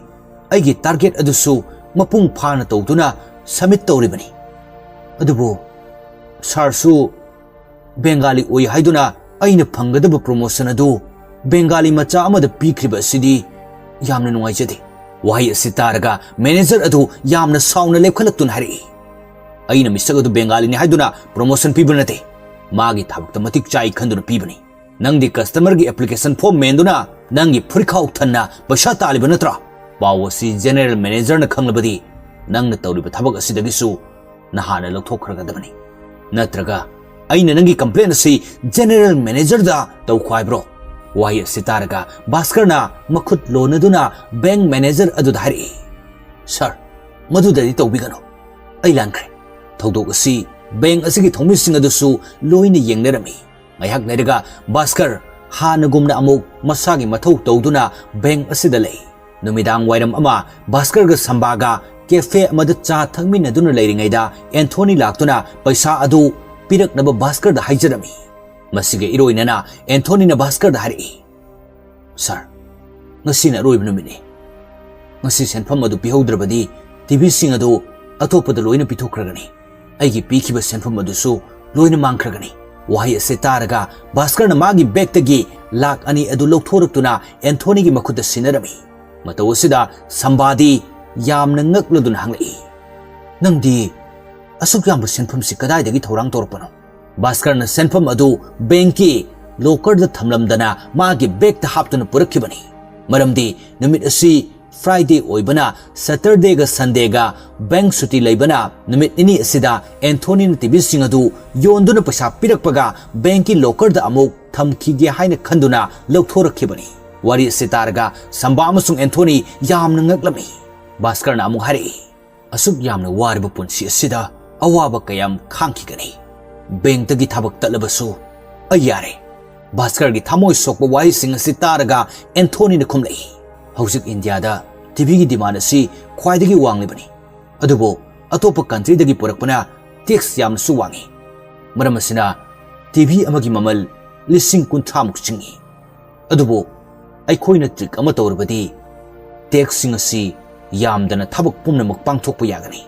ꯑꯩꯒꯤ ꯇꯥꯔꯒꯦꯠ ꯑꯗꯨꯁꯨ ꯃꯄꯨꯡ ꯐꯥꯅ ꯇꯧꯗꯨꯅ ꯁꯕꯃꯤꯠ ꯇꯧꯔꯤꯕꯅꯤ꯫ ꯑꯗꯨꯕꯨ ꯁꯥꯔꯁꯨ ꯕꯦꯡꯒꯥꯂꯤ ꯑꯣꯏ ꯍꯥꯏꯗꯨꯅ ꯑꯩꯅ ꯐꯪꯒꯗꯕ ꯄ꯭ꯔꯣꯃꯣꯁꯟ ꯑꯗꯨ ꯕꯦꯡꯒꯥꯂꯤ ꯃꯆꯥ ꯑꯃꯗ ꯄꯤꯈ꯭ꯔꯤꯕ ꯑꯁꯤꯗꯤ ꯌꯥꯝꯅ ꯅꯨꯡꯉꯥꯏꯖꯗꯦ꯫ ꯋꯥꯍꯩ ꯑꯁꯤ ꯇꯥꯔꯒ ꯃꯦꯅꯦꯖꯔ ꯑꯗꯨ ꯌꯥꯝꯅ ꯁꯥꯎꯅ ꯂꯦꯞꯈꯠꯂꯛꯇꯨꯅ ꯍꯥꯏꯔꯛꯏ, "ꯑꯩꯅ ꯃꯤꯁꯛ ꯑꯗꯨ ꯕꯦꯡꯒꯥꯂꯤꯅꯤ ꯍꯥꯏꯗꯨꯅ ꯄ꯭ꯔꯣꯃꯣꯁꯟ ꯄꯤꯕ ꯅꯠꯇꯦ꯫ ꯃꯥꯒꯤ ꯊꯕꯛꯇ ꯃꯇꯤꯛ ꯆꯥꯏ ꯈꯟꯗꯨꯅ ꯄꯤꯕꯅꯤ꯫ ꯅꯪꯗꯤ ꯀꯁꯇꯃꯔꯒꯤ ꯑꯦꯄ꯭ꯂꯤꯀꯦꯁꯟ ꯐꯣꯔꯝ ꯃꯦꯟꯗꯨꯅ ꯅꯪꯒꯤ ꯐꯨꯔꯤꯠꯈꯥꯎ ꯊꯟꯅ ꯄꯩꯁꯥ ꯇꯥꯜꯂꯤꯕ ꯅꯠꯇ꯭ꯔꯥ? ꯄꯥꯎ ꯑꯁꯤ ꯖꯦꯅꯦꯔꯦꯜ ꯃꯦꯅꯦꯖꯔꯅ ꯈꯪꯂꯕꯗꯤ ꯅꯪꯅ ꯇꯧꯔꯤꯕ ꯊꯕꯛ ꯑꯁꯤꯗꯒꯤꯁꯨ ꯅꯍꯥꯟꯅ ꯂꯧꯊꯣꯛꯈ꯭ꯔꯒꯗꯕꯅꯤ꯫ ꯅꯠꯇ꯭ꯔꯒ ꯑꯩꯅ ꯅꯪꯒꯤ ꯀꯝꯄ꯭ꯂꯦꯟ ꯑꯁꯤ ꯖꯦꯅꯦꯔꯦꯜ ꯃꯦꯅꯦꯖꯔꯗ ꯇꯧꯈꯣ ꯍꯥꯏꯕ꯭ꯔꯣ?" ꯋꯥꯍꯩ ꯑꯁꯤ ꯇꯥꯔꯒ ꯚꯥꯁꯀꯔꯅ ꯃꯈꯨꯠ ꯂꯣꯟꯅꯗꯨꯅ ꯕꯦꯡꯛ ꯃꯦꯅꯦꯖꯔ ꯑꯗꯨꯗ ꯍꯥꯏꯔꯛꯏ, "ꯁꯥꯔ, ꯃꯗꯨꯗꯗꯤ ꯇꯧꯕꯤꯒꯅꯨ꯫ ꯑꯩ ꯂꯥꯟꯈ꯭ꯔꯦ꯫" ꯊꯧꯗꯣꯛ ꯑꯁꯤ ꯕꯦꯡꯛ ꯑꯁꯤꯒꯤ ꯊꯧꯃꯤꯁꯤꯡ ꯑꯗꯨꯁꯨ ꯂꯣꯏꯅ ꯌꯦꯡꯅꯔꯝꯃꯤ꯫ ꯉꯥꯏꯍꯥꯛ ꯂꯩꯔꯒ ꯚꯥꯁꯀꯔ ꯍꯥꯟꯅꯒꯨꯝꯅ ꯑꯃꯨꯛ ꯃꯁꯥꯒꯤ ꯃꯊꯧ ꯇꯧꯗꯨꯅ ꯕꯦꯡꯛ ꯑꯁꯤꯗ ꯂꯩ꯫ ꯅꯨꯃꯤꯗꯥꯡ ꯋꯥꯏꯔꯝ ꯑꯃ ꯚꯥꯁꯀꯔꯒ ꯁꯝꯕꯥꯒ ꯀꯦꯐꯦ ꯑꯃꯗ ꯆꯥ ꯊꯛꯃꯤꯟꯅꯗꯨꯅ ꯂꯩꯔꯤꯉꯩꯗ ꯑꯦꯟꯊꯣꯅꯤ ꯂꯥꯛꯇꯨꯅ ꯄꯩꯁꯥ ꯑꯗꯨ ꯄꯤꯔꯛꯅꯕ ꯚꯥꯁꯀꯔꯗ ꯍꯥꯏꯖꯔꯝꯃꯤ꯫ ꯃꯁꯤꯒ ꯏꯔꯣꯏꯅꯅ ꯑꯦꯟꯊꯣꯅꯤꯅ ꯚꯥꯁꯀꯔꯗ ꯍꯥꯏꯔꯛꯏ, "ꯁꯥꯔ, ꯉꯁꯤꯅ ꯑꯔꯣꯏꯕ ꯅꯨꯃꯤꯠꯅꯤ꯫ ꯉꯁꯤ ꯁꯦꯟꯐꯝ ꯑꯗꯨ ꯄꯤꯍꯧꯗ꯭ꯔꯕꯗꯤ ꯇꯤꯚꯤꯁꯤꯡ ꯑꯗꯨ ꯑꯇꯣꯞꯄꯗ ꯂꯣꯏꯅ ꯄꯤꯊꯣꯛꯈ꯭ꯔꯒꯅꯤ꯫ ꯑꯩꯒꯤ ꯄꯤꯈꯤꯕ ꯁꯦꯟꯐꯝ ꯑꯗꯨꯁꯨ ꯂꯣꯏꯅ ꯃꯥꯡꯈ꯭ꯔꯒꯅꯤ꯫" ꯋꯥꯍꯩ ꯑꯁꯤ ꯇꯥꯔꯒ ꯚꯥꯁꯀꯔꯅ ꯃꯥꯒꯤ ꯕꯦꯒꯇꯒꯤ ꯂꯥꯛ ꯑꯅꯤ ꯑꯗꯨ ꯂꯧꯊꯣꯔꯛꯇꯨꯅ ꯑꯦꯟꯊꯣꯅꯤꯒꯤ ꯃꯈꯨꯠꯇ ꯁꯤꯟꯅꯔꯝꯃꯤ꯫ ꯃꯇꯧ ꯑꯁꯤꯗ ꯁꯝꯕꯥꯗꯤ ꯌꯥꯝꯅ ꯉꯛꯂꯗꯨꯅ ꯍꯪꯂꯛꯏ, "ꯅꯪꯗꯤ ꯑꯁꯨꯛ ꯌꯥꯝꯕ ꯁꯦꯟꯐꯝꯁꯤ ꯀꯗꯥꯏꯗꯒꯤ ꯊꯧꯔꯥꯡ ꯇꯧꯔꯛꯄꯅꯣ?" ꯚꯥꯁꯀꯔꯅ ꯁꯦꯟꯐꯝ ꯑꯗꯨ ꯕꯦꯡꯛꯀꯤ ꯂꯣꯀꯔꯗ ꯊꯝꯂꯝꯗꯅ ꯃꯥꯒꯤ ꯕꯦꯒꯇ ꯍꯥꯞꯇꯨꯅ ꯄꯨꯔꯛꯈꯤꯕꯅꯤ꯫ ꯃꯔꯝꯗꯤ ꯅꯨꯃꯤꯠ ꯑꯁꯤ ꯐ꯭ꯔꯥꯏꯗꯦ ꯑꯣꯏꯕꯅ, ꯁꯇꯔꯗꯦꯒ ꯁꯟꯗꯦꯒ ꯕꯦꯡꯛ ꯁꯨꯇꯤ ꯂꯩꯕꯅ, ꯅꯨꯃꯤꯠ ꯅꯤꯅꯤ ꯑꯁꯤꯗ ꯑꯦꯟꯊꯣꯅꯤꯅ ꯇꯤꯚꯤꯁꯤꯡ ꯑꯗꯨ ꯌꯣꯟꯗꯨꯅ ꯄꯩꯁꯥ ꯄꯤꯔꯛꯄꯒ ꯕꯦꯡꯛꯀꯤ ꯂꯣꯀꯔꯗ ꯑꯃꯨꯛ ꯊꯝꯈꯤꯒꯦ ꯍꯥꯏꯅ ꯈꯟꯗꯨꯅ ꯂꯧꯊꯣꯔꯛꯈꯤꯕꯅꯤ꯫ ꯋꯥꯔꯤ ꯑꯁꯤ ꯇꯥꯔꯒ ꯁꯝꯕꯥ ꯑꯃꯁꯨꯡ ꯑꯦꯟꯊꯣꯅꯤ ꯌꯥꯝꯅ ꯉꯛꯂꯝꯃꯤ꯫ ꯚꯥꯁꯀꯔꯅ ꯑꯃꯨꯛ ꯍꯥꯏꯔꯛꯏ, "ꯑꯁꯨꯛ ꯌꯥꯝꯅ ꯋꯥꯔꯕ ꯄꯨꯟꯁꯤ ꯑꯁꯤꯗ ꯑꯋꯥꯕ ꯀꯌꯥꯝ ꯈꯥꯡꯈꯤꯒꯅꯤ? ꯕꯦꯡꯛꯇꯒꯤ ꯊꯕꯛ ꯇꯠꯂꯕꯁꯨ ꯑꯩ ꯌꯥꯔꯦ꯫" ꯚꯥꯁꯀꯔꯒꯤ ꯊꯃꯣꯏ ꯁꯣꯛꯄ ꯋꯥꯍꯩꯁꯤꯡ ꯑꯁꯤ ꯇꯥꯔꯒ ꯑꯦꯟꯊꯣꯅꯤꯅ ꯈꯨꯝꯂꯛꯏ, "ꯍꯧꯖꯤꯛ ꯏꯟꯗꯤꯌꯥꯗ ꯇꯤꯚꯤꯒꯤ ꯗꯤꯃꯥꯟ ꯑꯁꯤ ꯈ꯭ꯋꯥꯏꯗꯒꯤ ꯋꯥꯡꯂꯤꯕꯅꯤ, ꯑꯗꯨꯕꯨ ꯑꯇꯣꯞꯄ ꯀꯟꯇ꯭ꯔꯤꯗꯒꯤ ꯄꯨꯔꯛꯄꯅ ꯇꯦꯛꯁ ꯌꯥꯝꯅꯁꯨ ꯋꯥꯡꯏ꯫ ꯃꯔꯝ ꯑꯁꯤꯅ ꯇꯤꯚꯤ ꯑꯃꯒꯤ ꯃꯃꯜ ꯂꯤꯁꯤꯡ ꯀꯨꯟꯊ꯭ꯔꯥꯃꯨꯛ ꯆꯤꯡꯏ꯫ ꯑꯗꯨꯕꯨ ꯑꯩꯈꯣꯏꯅ ꯇ꯭ꯔꯤꯛ ꯑꯃ ꯇꯧꯔꯕꯗꯤ ꯇꯦꯛꯁꯁꯤꯡ ꯑꯁꯤ ꯌꯥꯝꯗꯅ ꯊꯕꯛ ꯄꯨꯝꯅꯃꯛ ꯄꯥꯡꯊꯣꯛꯄ ꯌꯥꯒꯅꯤ꯫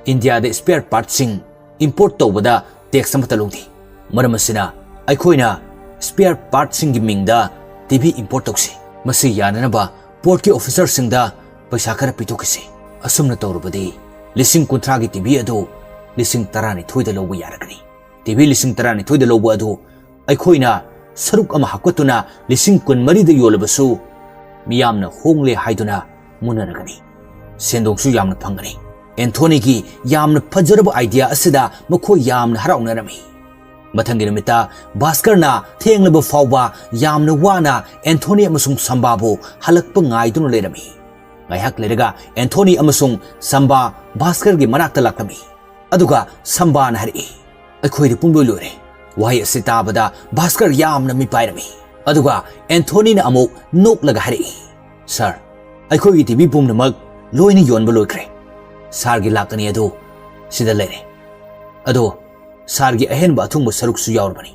ꯏꯟꯗꯤꯌꯥꯗ ꯁ꯭ꯄꯦꯌꯔ ꯄꯥꯔꯠꯁꯤꯡ ꯏꯝꯄꯣꯔꯠ ꯇꯧꯕꯗ ꯇꯦꯛꯁ ꯑꯃꯠꯇ ꯂꯧꯗꯦ꯫ ꯃꯔꯝ ꯑꯁꯤꯅ, ꯑꯩꯈꯣꯏꯅ ꯁ꯭ꯄꯦꯌꯔ ꯄꯥꯔꯠꯁꯤꯡꯒꯤ ꯃꯤꯡꯗ ꯇꯤꯚꯤ ꯏꯝꯄꯣꯔꯠ ꯇꯧꯁꯤ꯫ ꯃꯁꯤ ꯌꯥꯅꯅꯕ ꯄꯣꯔꯠꯀꯤ ꯑꯣꯐꯤꯁꯔꯁꯤꯡꯗ ꯄꯩꯁꯥ ꯈꯔ ꯄꯤꯊꯣꯛꯈꯤꯁꯤ꯫ ꯑꯁꯨꯝꯅ ꯇꯧꯔꯕꯗꯤ ꯂꯤꯁꯤꯡ ꯀꯨꯟꯊ꯭ꯔꯥꯒꯤ ꯇꯤꯚꯤ ꯑꯗꯨ ꯂꯤꯁꯤꯡ ꯇꯔꯥꯅꯤꯊꯣꯏꯗ ꯂꯧꯕ ꯌꯥꯔꯒꯅꯤ꯫ ꯇꯤꯚꯤ ꯂꯤꯁꯤꯡ ꯇꯔꯥꯅꯤꯊꯣꯏꯗ ꯂꯧꯕ ꯑꯗꯨ ꯑꯩꯈꯣꯏꯅ ꯁꯔꯨꯛ ꯑꯃ ꯍꯥꯞꯀꯠꯇꯨꯅ ꯂꯤꯁꯤꯡ ꯀꯨꯟꯃꯔꯤꯗ ꯌꯣꯜꯂꯕꯁꯨ, ꯃꯤꯌꯥꯝꯅ ꯍꯣꯡꯂꯦ ꯍꯥꯏꯗꯨꯅ ꯃꯨꯟꯅꯔꯒꯅꯤ꯫ ꯁꯦꯟꯗꯣꯡꯁꯨ ꯌꯥꯝꯅ ꯐꯪꯒꯅꯤ꯫ ꯑꯦꯟꯊꯣꯅꯤꯒꯤ ꯌꯥꯝꯅ ꯐꯖꯔꯕ ꯑꯥꯏꯗꯤꯌꯥ ꯑꯁꯤꯗ ꯃꯈꯣꯏ ꯌꯥꯝꯅ ꯍꯔꯥꯎꯅꯔꯝꯃꯤ꯫ ꯃꯊꯪꯒꯤ ꯅꯨꯃꯤꯠꯇ ꯚꯥꯁꯀꯔꯅ ꯊꯦꯡꯂꯕ ꯐꯥꯎꯕ ꯌꯥꯝꯅ ꯋꯥꯅ ꯑꯦꯟꯊꯣꯅꯤ ꯑꯃꯁꯨꯡ ꯁꯝꯕꯥꯕꯨ ꯍꯜꯂꯛꯄ ꯉꯥꯏꯗꯨꯅ ꯂꯩꯔꯝꯃꯤ꯫ ꯉꯥꯏꯍꯥꯛ ꯂꯩꯔꯒ ꯑꯦꯟꯊꯣꯅꯤ ꯑꯃꯁꯨꯡ ꯁꯝꯕꯥ ꯚꯥꯁꯀꯔꯒꯤ ꯃꯅꯥꯛꯇ ꯂꯥꯛꯂꯝꯃꯤ꯫ ꯑꯗꯨꯒ ꯁꯝꯕꯥꯅ ꯍꯥꯏꯔꯛꯏ, "ꯑꯩꯈꯣꯏꯗꯤ ꯄꯨꯡꯂꯣꯏ ꯂꯣꯏꯔꯦ꯫" ꯋꯥꯍꯩ ꯑꯁꯤ ꯇꯥꯕꯗ ꯚꯥꯁꯀꯔ ꯌꯥꯝꯅ ꯃꯤꯄꯥꯏꯔꯝꯃꯤ꯫ ꯑꯗꯨꯒ ꯑꯦꯟꯊꯣꯅꯤꯅ ꯑꯃꯨꯛ ꯅꯣꯛꯂꯒ ꯍꯥꯏꯔꯛꯏ, "ꯁꯥꯔ, ꯑꯩꯈꯣꯏꯒꯤ ꯇꯤꯚꯤ ꯄꯨꯝꯅꯃꯛ ꯂꯣꯏꯅ ꯌꯣꯟꯕ ꯂꯣꯏꯈ꯭ꯔꯦ꯫ ꯁꯥꯔꯒꯤ ꯂꯥꯛ ꯑꯅꯤ ꯑꯗꯨ ꯁꯤꯗ ꯂꯩꯔꯦ꯫ ꯑꯗꯣ ꯁꯥꯔꯒꯤ ꯑꯍꯦꯟꯕ ꯑꯊꯨꯡꯕ ꯁꯔꯨꯛꯁꯨ ꯌꯥꯎꯔꯕꯅꯤ꯫"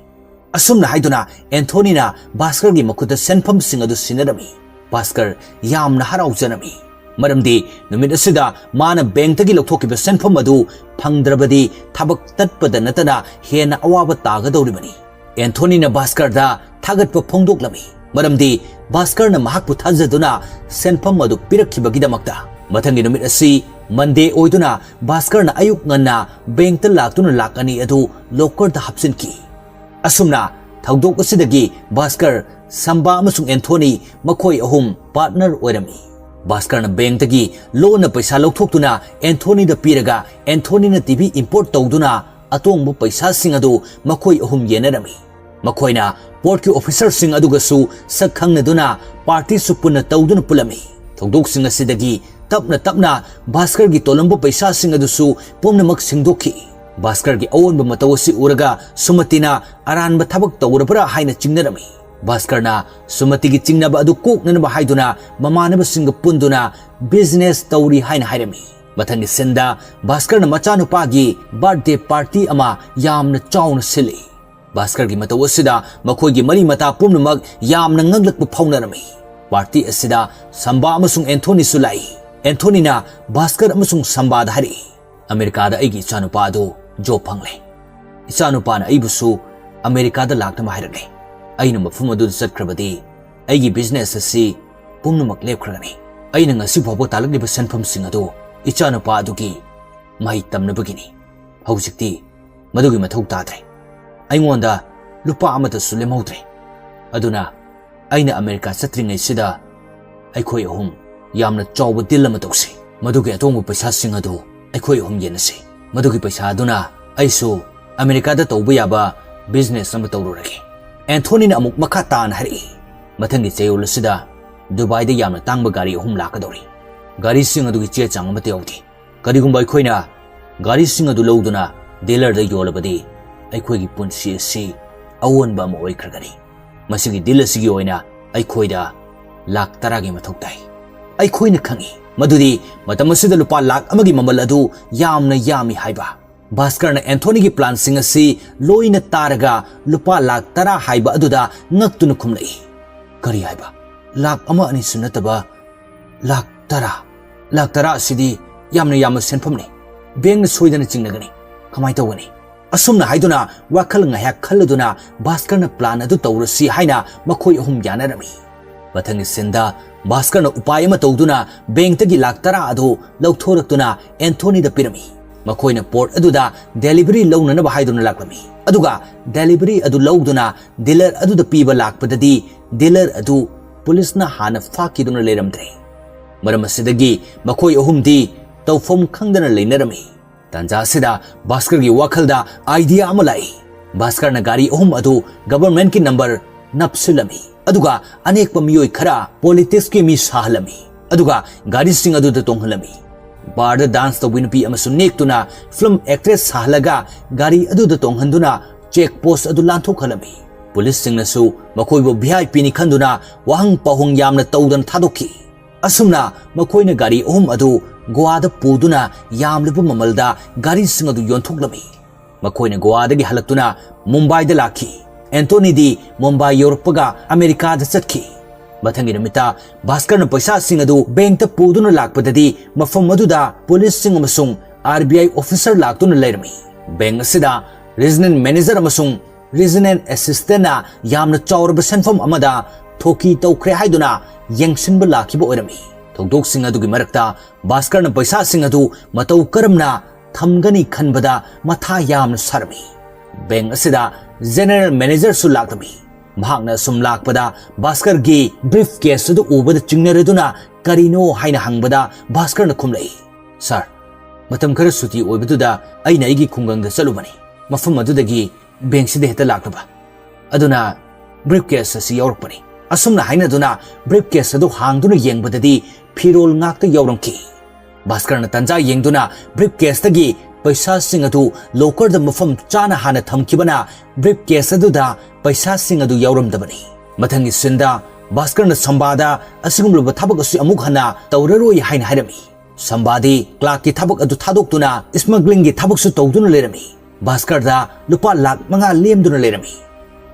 ꯑꯁꯨꯝꯅ ꯍꯥꯏꯗꯨꯅ ꯑꯦꯟꯊꯣꯅꯤꯅ ꯚꯥꯁꯀꯔꯒꯤ ꯃꯈꯨꯠꯇ ꯁꯦꯟꯐꯝꯁꯤꯡ ꯑꯗꯨ ꯁꯤꯟꯅꯔꯝꯃꯤ꯫ ꯚꯥꯁꯀꯔ ꯌꯥꯝꯅ ꯍꯔꯥꯎꯖꯔꯝꯃꯤ, ꯃꯔꯝꯗꯤ ꯅꯨꯃꯤꯠ ꯑꯁꯤꯗ ꯃꯥꯅ ꯕꯦꯡꯛꯇꯒꯤ ꯂꯧꯊꯣꯛꯈꯤꯕ ꯁꯦꯟꯐꯝ ꯑꯗꯨ ꯐꯪꯗ꯭ꯔꯕꯗꯤ ꯊꯕꯛ ꯇꯠꯄꯗ ꯅꯠꯇꯅ ꯍꯦꯟꯅ ꯑꯋꯥꯕ ꯇꯥꯒꯗꯧꯔꯤꯕꯅꯤ꯫ ꯑꯦꯟꯊꯣꯅꯤꯅ ꯚꯥꯁꯀꯔꯗ ꯊꯥꯒꯠꯄ ꯐꯣꯡꯗꯣꯛꯂꯝꯃꯤ, ꯃꯔꯝꯗꯤ ꯚꯥꯁꯀꯔꯅ ꯃꯍꯥꯛꯄꯨ ꯊꯥꯖꯗꯨꯅ ꯁꯦꯟꯐꯝ ꯑꯗꯨ ꯄꯤꯔꯛꯈꯤꯕꯒꯤꯗꯃꯛꯇ꯫ ꯃꯊꯪꯒꯤ ꯅꯨꯃꯤꯠ ꯑꯁꯤ ꯃꯟꯗꯦ ꯑꯣꯏꯗꯨꯅ ꯚꯥꯁꯀꯔꯅ ꯑꯌꯨꯛ ꯉꯟꯅ ꯕꯦꯡꯛꯇ ꯂꯥꯛꯇꯨꯅ ꯂꯥꯛ ꯑꯅꯤ ꯑꯗꯨ ꯂꯣꯀꯔꯗ ꯍꯥꯞꯆꯤꯟꯈꯤ꯫ ꯑꯁꯨꯝꯅ ꯊꯧꯗꯣꯛ ꯑꯁꯤꯗꯒꯤ ꯚꯥꯁꯀꯔ, ꯁꯝꯕꯥ ꯑꯃꯁꯨꯡ ꯑꯦꯟꯊꯣꯅꯤ, ꯃꯈꯣꯏ ꯑꯍꯨꯝ ꯄꯥꯔꯠꯅꯔ ꯑꯣꯏꯔꯝꯃꯤ꯫ ꯚꯥꯁꯀꯔꯅ ꯕꯦꯡꯛꯇꯒꯤ ꯂꯣꯟꯅ ꯄꯩꯁꯥ ꯂꯧꯊꯣꯛꯇꯨꯅ ꯑꯦꯟꯊꯣꯅꯤꯗ ꯄꯤꯔꯒ ꯑꯦꯟꯊꯣꯅꯤꯅ ꯇꯤꯚꯤ ꯏꯝꯄꯣꯔꯠ ꯇꯧꯗꯨꯅ ꯑꯇꯣꯡꯕ ꯄꯩꯁꯥꯁꯤꯡ ꯑꯗꯨ ꯃꯈꯣꯏ ꯑꯍꯨꯝ ꯌꯦꯟꯅꯔꯝꯃꯤ꯫ ꯃꯈꯣꯏꯅ ꯄꯣꯔꯠꯀꯤ ꯑꯣꯐꯤꯁꯔꯁꯤꯡ ꯑꯗꯨꯒꯁꯨ ꯁꯛ ꯈꯪꯅꯗꯨꯅ ꯄꯥꯔꯇꯤꯁꯨ ꯄꯨꯟꯅ ꯇꯧꯗꯨꯅ ꯄꯨꯜꯂꯝꯃꯤ꯫ ꯊꯧꯗꯣꯛꯁꯤꯡ ꯑꯁꯤꯗꯒꯤ ꯇꯞꯅ ꯇꯞꯅ ꯚꯥꯁꯀꯔꯒꯤ ꯇꯣꯜꯂꯝꯕ ꯄꯩꯁꯥꯁꯤꯡ ꯑꯗꯨꯁꯨ ꯄꯨꯝꯅꯃꯛ ꯁꯤꯡꯗꯣꯛꯈꯤ꯫ ꯚꯥꯁꯀꯔꯒꯤ ꯑꯑꯣꯟꯕ ꯃꯇꯧ ꯑꯁꯤ ꯎꯔꯒ ꯁꯨꯃꯇꯤꯅ ꯑꯔꯥꯟꯕ ꯊꯕꯛ ꯇꯧꯔꯕ꯭ꯔꯥ ꯍꯥꯏꯅ ꯆꯤꯡꯅꯔꯝꯃꯤ꯫ ꯚꯥꯁꯀꯔꯅ ꯁꯨꯃꯇꯤꯒꯤ ꯆꯤꯡꯅꯕ ꯑꯗꯨ ꯀꯣꯛꯅꯅꯕ ꯍꯥꯏꯗꯨꯅ ꯃꯃꯥꯟꯅꯕꯁꯤꯡꯒ ꯄꯨꯟꯗꯨꯅ ꯕꯤꯖꯤꯅꯦꯁ ꯇꯧꯔꯤ ꯍꯥꯏꯅ ꯍꯥꯏꯔꯝꯃꯤ꯫ ꯃꯊꯪꯒꯤ ꯁꯤꯟꯗ ꯚꯥꯁꯀꯔꯅ ꯃꯆꯥꯅꯨꯄꯥꯒꯤ ꯕꯥꯔꯊꯗꯦ ꯄꯥꯔꯇꯤ ꯑꯃ ꯌꯥꯝꯅ ꯆꯥꯎꯅ ꯁꯤꯜꯂꯤ꯫ ꯚꯥꯁꯀꯔꯒꯤ ꯃꯇꯧ ꯑꯁꯤꯗ ꯃꯈꯣꯏꯒꯤ ꯃꯔꯤ ꯃꯇꯥ ꯄꯨꯝꯅꯃꯛ ꯌꯥꯝꯅ ꯉꯛꯂꯛꯄ ꯐꯥꯎꯅꯔꯝꯃꯤ꯫ ꯄꯥꯔꯇꯤ ꯑꯁꯤꯗ ꯁꯝꯕꯥ ꯑꯃꯁꯨꯡ ꯑꯦꯟꯊꯣꯅꯤꯁꯨ ꯂꯥꯛꯏ꯫ ꯑꯦꯟꯊꯣꯅꯤꯅ ꯚꯥꯁꯀꯔ ꯑꯃꯁꯨꯡ ꯁꯝꯕꯥꯗ ꯍꯥꯏꯔꯛꯏ, "ꯑꯃꯦꯔꯤꯀꯥꯗ ꯑꯩꯒꯤ ꯏꯆꯥꯅꯨꯄꯥ ꯑꯗꯨ ꯖꯣꯕ ꯐꯪꯂꯦ꯫ ꯏꯆꯥꯅꯨꯄꯥꯅ ꯑꯩꯕꯨꯁꯨ ꯑꯃꯦꯔꯤꯀꯥꯗ ꯂꯥꯛꯅꯕ ꯍꯥꯏꯔꯛꯂꯦ꯫ ꯑꯩꯅ ꯃꯐꯝ ꯑꯗꯨꯗ ꯆꯠꯈ꯭ꯔꯕꯗꯤ ꯑꯩꯒꯤ ꯕꯤꯖꯤꯅꯦꯁ ꯑꯁꯤ ꯄꯨꯝꯅꯃꯛ ꯂꯦꯞꯈ꯭ꯔꯒꯅꯤ꯫ ꯑꯩꯅ ꯉꯁꯤ ꯐꯥꯎꯕ ꯇꯥꯜꯂꯛꯂꯤꯕ ꯁꯦꯟꯐꯝꯁꯤꯡ ꯑꯗꯨ ꯏꯆꯥꯅꯨꯄꯥ ꯑꯗꯨꯒꯤ ꯃꯍꯩ ꯇꯝꯅꯕꯒꯤꯅꯤ꯫ ꯍꯧꯖꯤꯛꯇꯤ ꯃꯗꯨꯒꯤ ꯃꯊꯧ ꯇꯥꯗ꯭ꯔꯦ꯫ ꯑꯩꯉꯣꯟꯗ ꯂꯨꯄꯥ ꯑꯃꯠꯇꯁꯨ ꯂꯦꯝꯍꯧꯗ꯭ꯔꯦ꯫ ꯑꯗꯨꯅ ꯑꯩꯅ ꯑꯃꯦꯔꯤꯀꯥ ꯆꯠꯇ꯭ꯔꯤꯉꯩꯁꯤꯗ ꯑꯩꯈꯣꯏ ꯑꯍꯨꯝ ꯌꯥꯝꯅ ꯆꯥꯎꯕ ꯗꯤꯜ ꯑꯃ ꯇꯧꯁꯤ꯫ ꯃꯗꯨꯒꯤ ꯑꯇꯣꯡꯕ ꯄꯩꯁꯥꯁꯤꯡ ꯑꯗꯨ ꯑꯩꯈꯣꯏ ꯑꯍꯨꯝ ꯌꯦꯟꯅꯁꯤ꯫ ꯃꯗꯨꯒꯤ ꯄꯩꯁꯥ ꯑꯗꯨꯅ ꯑꯩꯁꯨ ꯑꯃꯦꯔꯤꯀꯥꯗ ꯇꯧꯕ ꯌꯥꯕ ꯕꯤꯖꯤꯅꯦꯁ ꯑꯃ ꯇꯧꯔꯨꯔꯒꯦ꯫" ꯑꯦꯟꯊꯣꯅꯤꯅ ꯑꯃꯨꯛ ꯃꯈꯥ ꯇꯥꯅ ꯍꯥꯏꯔꯛꯏ, "ꯃꯊꯪꯒꯤ ꯆꯌꯣꯜ ꯑꯁꯤꯗ ꯗꯨꯕꯥꯏꯗ ꯌꯥꯝꯅ ꯇꯥꯡꯕ ꯒꯥꯔꯤ ꯑꯍꯨꯝ ꯂꯥꯛꯀꯗꯧꯔꯤ꯫ ꯒꯥꯔꯤꯁꯤꯡ ꯑꯗꯨꯒꯤ ꯆꯦ ꯆꯥꯡ ꯑꯃꯠꯇ ꯌꯥꯎꯗꯦ꯫ ꯀꯔꯤꯒꯨꯝꯕ ꯑꯩꯈꯣꯏꯅ ꯒꯥꯔꯤꯁꯤꯡ ꯑꯗꯨ ꯂꯧꯗꯨꯅ ꯗꯤꯂꯔꯗ ꯌꯣꯜꯂꯕꯗꯤ, ꯑꯩꯈꯣꯏꯒꯤ ꯄꯨꯟꯁꯤ ꯑꯁꯤ ꯑꯑꯣꯟꯕ ꯑꯃ ꯑꯣꯏꯈ꯭ꯔꯒꯅꯤ꯫ ꯃꯁꯤꯒꯤ ꯗꯤꯜ ꯑꯁꯤꯒꯤ ꯑꯣꯏꯅ ꯑꯩꯈꯣꯏꯗ ꯂꯥꯈ ꯇꯔꯥꯒꯤ ꯃꯊꯧ ꯇꯥꯏ꯫" ꯑꯩꯈꯣꯏꯅ ꯈꯪꯏ ꯃꯗꯨꯗꯤ ꯃꯇꯝ ꯑꯁꯤꯗ ꯂꯨꯄꯥ ꯂꯥꯈ ꯑꯃꯒꯤ ꯃꯃꯜ ꯑꯗꯨ ꯌꯥꯝꯅ ꯌꯥꯝꯃꯤ ꯍꯥꯏꯕ꯫ ꯚꯥꯁꯀꯔꯅ ꯑꯦꯟꯊꯣꯅꯤꯒꯤ ꯄ꯭ꯂꯥꯟꯁꯤꯡ ꯑꯁꯤ ꯂꯣꯏꯅ ꯇꯥꯔꯒ ꯂꯨꯄꯥ ꯂꯥꯈ ꯇꯔꯥ ꯍꯥꯏꯕ ꯑꯗꯨꯗ ꯉꯛꯇꯨꯅ ꯈꯨꯝꯂꯛꯏ꯫ "ꯀꯔꯤ ꯍꯥꯏꯕ? ꯂꯥꯈ ꯑꯃ ꯑꯅꯤꯁꯨ ꯅꯠꯇꯕ ꯂꯥꯈ ꯇꯔꯥ? ꯂꯥꯈ ꯇꯔꯥ ꯑꯁꯤꯗꯤ ꯌꯥꯝꯅ ꯌꯥꯝꯕ ꯁꯦꯟꯐꯝꯅꯤ꯫ ꯕꯦꯡꯅ ꯁꯣꯏꯗꯅ ꯆꯤꯡꯅꯒꯅꯤ꯫ ꯀꯃꯥꯏ ꯇꯧꯒꯅꯤ?" ꯑꯁꯨꯝꯅ ꯍꯥꯏꯗꯨꯅ ꯋꯥꯈꯜ ꯉꯥꯏꯍꯥꯛ ꯈꯜꯂꯗꯨꯅ ꯚꯥꯁꯀꯔꯅ ꯄ꯭ꯂꯥꯟ ꯑꯗꯨ ꯇꯧꯔꯁꯤ ꯍꯥꯏꯅ ꯃꯈꯣꯏ ꯑꯍꯨꯝ ꯌꯥꯅꯔꯝꯃꯤ꯫ ꯃꯊꯪꯒꯤ ꯁꯤꯟꯗ ꯚꯥꯁꯀꯔꯅ ꯎꯄꯥꯏ ꯑꯃ ꯇꯧꯗꯨꯅ ꯕꯦꯡꯛꯇꯒꯤ ꯂꯥꯈ ꯇꯔꯥ ꯑꯗꯨ ꯂꯧꯊꯣꯔꯛꯇꯨꯅ ꯑꯦꯟꯊꯣꯅꯤꯗ ꯄꯤꯔꯝꯃꯤ꯫ ꯃꯈꯣꯏꯅ ꯄꯣꯔꯠ ꯑꯗꯨꯗ ꯗꯦꯂꯤꯚꯔꯤ ꯂꯧꯅꯅꯕ ꯍꯥꯏꯗꯨꯅ ꯂꯥꯛꯂꯝꯃꯤ꯫ ꯑꯗꯨꯒ ꯗꯦꯂꯤꯚꯔꯤ ꯑꯗꯨ ꯂꯧꯗꯨꯅ ꯗꯤꯂꯔ ꯑꯗꯨꯗ ꯄꯤꯕ ꯂꯥꯛꯄꯗꯗꯤ ꯗꯤꯂꯔ ꯑꯗꯨ ꯄꯨꯂꯤꯁꯅ ꯍꯥꯟꯅ ꯐꯥꯈꯤꯗꯨꯅ ꯂꯩꯔꯝꯗ꯭ꯔꯦ꯫ ꯃꯔꯝ ꯑꯁꯤꯗꯒꯤ ꯃꯈꯣꯏ ꯑꯍꯨꯝꯗꯤ ꯇꯧꯐꯝ ꯈꯪꯗꯅ ꯂꯩꯅꯔꯝꯃꯤ꯫ ꯇꯥꯟꯖꯥ ꯑꯁꯤꯗ ꯚꯥꯁꯀꯔꯒꯤ ꯋꯥꯈꯜꯗ ꯑꯥꯏꯗꯤꯌꯥ ꯑꯃ ꯂꯥꯛꯏ꯫ ꯚꯥꯁꯀꯔꯅ ꯒꯥꯔꯤ ꯑꯍꯨꯝ ꯑꯗꯨ ꯒꯚꯔꯟꯃꯦꯟꯠꯀꯤ ꯅꯝꯕꯔ ꯅꯞꯁꯤꯜꯂꯝꯃꯤ꯫ ꯑꯗꯨꯒ ꯑꯅꯦꯛꯄ ꯃꯤꯑꯣꯏ ꯈꯔ ꯄꯣꯂꯤꯇꯤꯛꯁꯀꯤ ꯃꯤ ꯁꯥꯍꯜꯂꯝꯃꯤ꯫ ꯑꯗꯨꯒ ꯒꯥꯔꯤꯁꯤꯡ ꯑꯗꯨꯗ ꯇꯣꯡꯍꯜꯂꯝꯃꯤ꯫ ꯕꯥꯔꯗ ꯗꯥꯟꯁ ꯇꯧꯕꯤ ꯅꯨꯄꯤ ꯑꯃꯁꯨ ꯅꯦꯛꯇꯨꯅ ꯐꯤꯂꯝ ꯑꯦꯛꯇ꯭ꯔꯦꯁ ꯁꯥꯍꯜꯂꯒ ꯒꯥꯔꯤ ꯑꯗꯨꯗ ꯇꯣꯡꯍꯟꯗꯨꯅ ꯆꯦꯛ ꯄꯣꯁ ꯑꯗꯨ ꯂꯥꯟꯊꯣꯛꯍꯜꯂꯝꯃꯤ꯫ ꯄꯨꯂꯤꯁꯁꯤꯡꯅꯁꯨ ꯃꯈꯣꯏꯕꯨ ꯚꯤ ꯑꯥꯏ ꯄꯤꯅꯤ ꯈꯟꯗꯨꯅ ꯋꯥꯍꯪ ꯄꯥꯎꯍꯪ ꯌꯥꯝꯅ ꯇꯧꯗꯅ ꯊꯥꯗꯣꯛꯈꯤ꯫ ꯑꯁꯨꯝꯅ ꯃꯈꯣꯏꯅ ꯒꯥꯔꯤ ꯑꯍꯨꯝ ꯑꯗꯨ ꯒꯣꯋꯥꯗ ꯄꯨꯗꯨꯅ ꯌꯥꯝꯂꯕ ꯃꯃꯜꯗ ꯒꯥꯔꯤꯁꯤꯡ ꯑꯗꯨ ꯌꯣꯟꯊꯣꯛꯂꯝꯃꯤ꯫ ꯃꯈꯣꯏꯅ ꯒꯣꯋꯥꯗꯒꯤ ꯍꯜꯂꯛꯇꯨꯅ ꯃꯨꯝꯕꯥꯏꯗ ꯂꯥꯛꯈꯤ꯫ ꯑꯦꯟꯇꯣꯅꯤꯗꯤ ꯃꯨꯝꯕꯥꯏ ꯌꯧꯔꯛꯄꯒ ꯑꯃꯦꯔꯤꯀꯥꯗ ꯆꯠꯈꯤ꯫ ꯃꯊꯪꯒꯤ ꯅꯨꯃꯤꯠꯇ ꯚꯥꯁꯀꯔꯅ ꯄꯩꯁꯥꯁꯤꯡ ꯑꯗꯨ ꯕꯦꯡꯛꯇ ꯄꯨꯗꯨꯅ ꯂꯥꯛꯄꯗꯗꯤ ꯃꯐꯝ ꯑꯗꯨꯗ ꯄꯨꯂꯤꯁꯁꯤꯡ ꯑꯃꯁꯨꯡ RBI officer ꯂꯥꯛꯇꯨꯅ ꯂꯩꯔꯝꯃꯤ꯫ ꯕꯦꯡꯛ ꯑꯁꯤꯗ regional manager ꯑꯃꯁꯨꯡ regional assistantꯅ ꯌꯥꯝꯅ ꯆꯥꯎꯔꯕ ꯁꯦꯟꯐꯝ ꯑꯃꯗ ꯊꯣꯛꯀꯤ ꯇꯧꯈ꯭ꯔꯦ ꯍꯥꯏꯗꯨꯅ ꯌꯦꯡꯁꯤꯟꯕ ꯂꯥꯛꯈꯤꯕ ꯑꯣꯏꯔꯝꯃꯤ꯫ ꯊꯧꯗꯣꯛꯁꯤꯡ ꯑꯗꯨꯒꯤ ꯃꯔꯛꯇ ꯚꯥꯁꯀꯔꯅ ꯄꯩꯁꯥꯁꯤꯡ ꯑꯗꯨ ꯃꯇꯧ ꯀꯔꯝꯅ ꯊꯝꯒꯅꯤ ꯈꯟꯕꯗ ꯃꯊꯥ ꯌꯥꯝꯅ ꯁꯥꯔꯝꯃꯤ꯫ ꯕꯦꯡꯛ ꯑꯁꯤꯗ general managerꯁꯨ ꯂꯥꯛꯂꯝꯃꯤ꯫ ꯃꯍꯥꯛꯅ ꯁꯨꯝ ꯂꯥꯛꯄꯗ ꯚꯥꯁꯀꯔꯒꯤ brief case ꯑꯗꯨ ꯎꯕꯗ ꯆꯤꯡꯅꯔꯗꯨꯅ ꯀꯔꯤꯅꯣ ꯍꯥꯏꯅ ꯍꯪꯕꯗ ꯚꯥꯁꯀꯔꯅ ꯈꯨꯝꯂꯛꯏ, "Sir, ꯃꯇꯝ ꯈꯔ ꯁꯨꯇꯤ ꯑꯣꯏꯕꯗꯨꯗ ꯑꯩꯅ ꯑꯩꯒꯤ ꯈꯨꯡꯒꯪꯗ ꯆꯠꯂꯨꯕꯅꯤ꯫ ꯃꯐꯝ ꯑꯗꯨꯗꯒꯤ ꯕꯦꯡꯛꯁꯤꯗ ꯍꯦꯛꯇ ꯂꯥꯛꯂꯕ꯫ ꯑꯗꯨꯅ brief case ꯑꯁꯤ ꯌꯥꯎꯔꯛꯄꯅꯤ꯫" ꯑꯁꯨꯝꯅ ꯍꯥꯏꯅꯗꯨꯅ brief case ꯑꯗꯨ ꯍꯥꯡꯗꯨꯅ ꯌꯦꯡꯕꯗꯗꯤ ꯐꯤꯔꯣꯜ ꯉꯥꯛꯇ ꯌꯥꯎꯔꯝꯈꯤ꯫ ꯚꯥꯁꯀꯔꯅ ꯇꯟꯖꯥ ꯌꯦꯡꯗꯨꯅ brief caseꯇꯒꯤ ꯄꯩꯁꯥꯁꯤꯡ ꯑꯗꯨ lockerꯗ ꯃꯐꯝ ꯆꯥꯅ ꯍꯥꯟꯅ ꯊꯝꯈꯤꯕꯅ brief case ꯑꯗꯨꯗ ꯄꯩꯁꯥꯁꯤꯡ ꯑꯗꯨ ꯌꯥꯎꯔꯝꯗꯕꯅꯤ꯫ ꯃꯊꯪꯒꯤ sceneꯗ ꯚꯥꯁꯀꯔꯅ ꯁꯝꯕꯥꯗ ꯑꯁꯤꯒꯨꯝꯂꯕ ꯊꯕꯛ ꯑꯁꯤ ꯑꯃꯨꯛ ꯍꯟꯅ ꯇꯧꯔꯔꯣꯏ ꯍꯥꯏꯅ ꯍꯥꯏꯔꯝꯃꯤ꯫ ꯁꯝꯕꯥꯗꯤ clerkꯀꯤ ꯊꯕꯛ ꯑꯗꯨ ꯊꯥꯗꯣꯛꯇꯨꯅ smugglingꯒꯤ ꯊꯕꯛꯁꯨ ꯇꯧꯗꯨꯅ ꯂꯩꯔꯝꯃꯤ꯫ ꯚꯥꯁꯀꯔꯗ ꯂꯨꯄꯥ ꯂꯥꯈ ꯃꯉꯥ ꯂꯦꯝꯗꯨꯅ ꯂꯩꯔꯝꯃꯤ꯫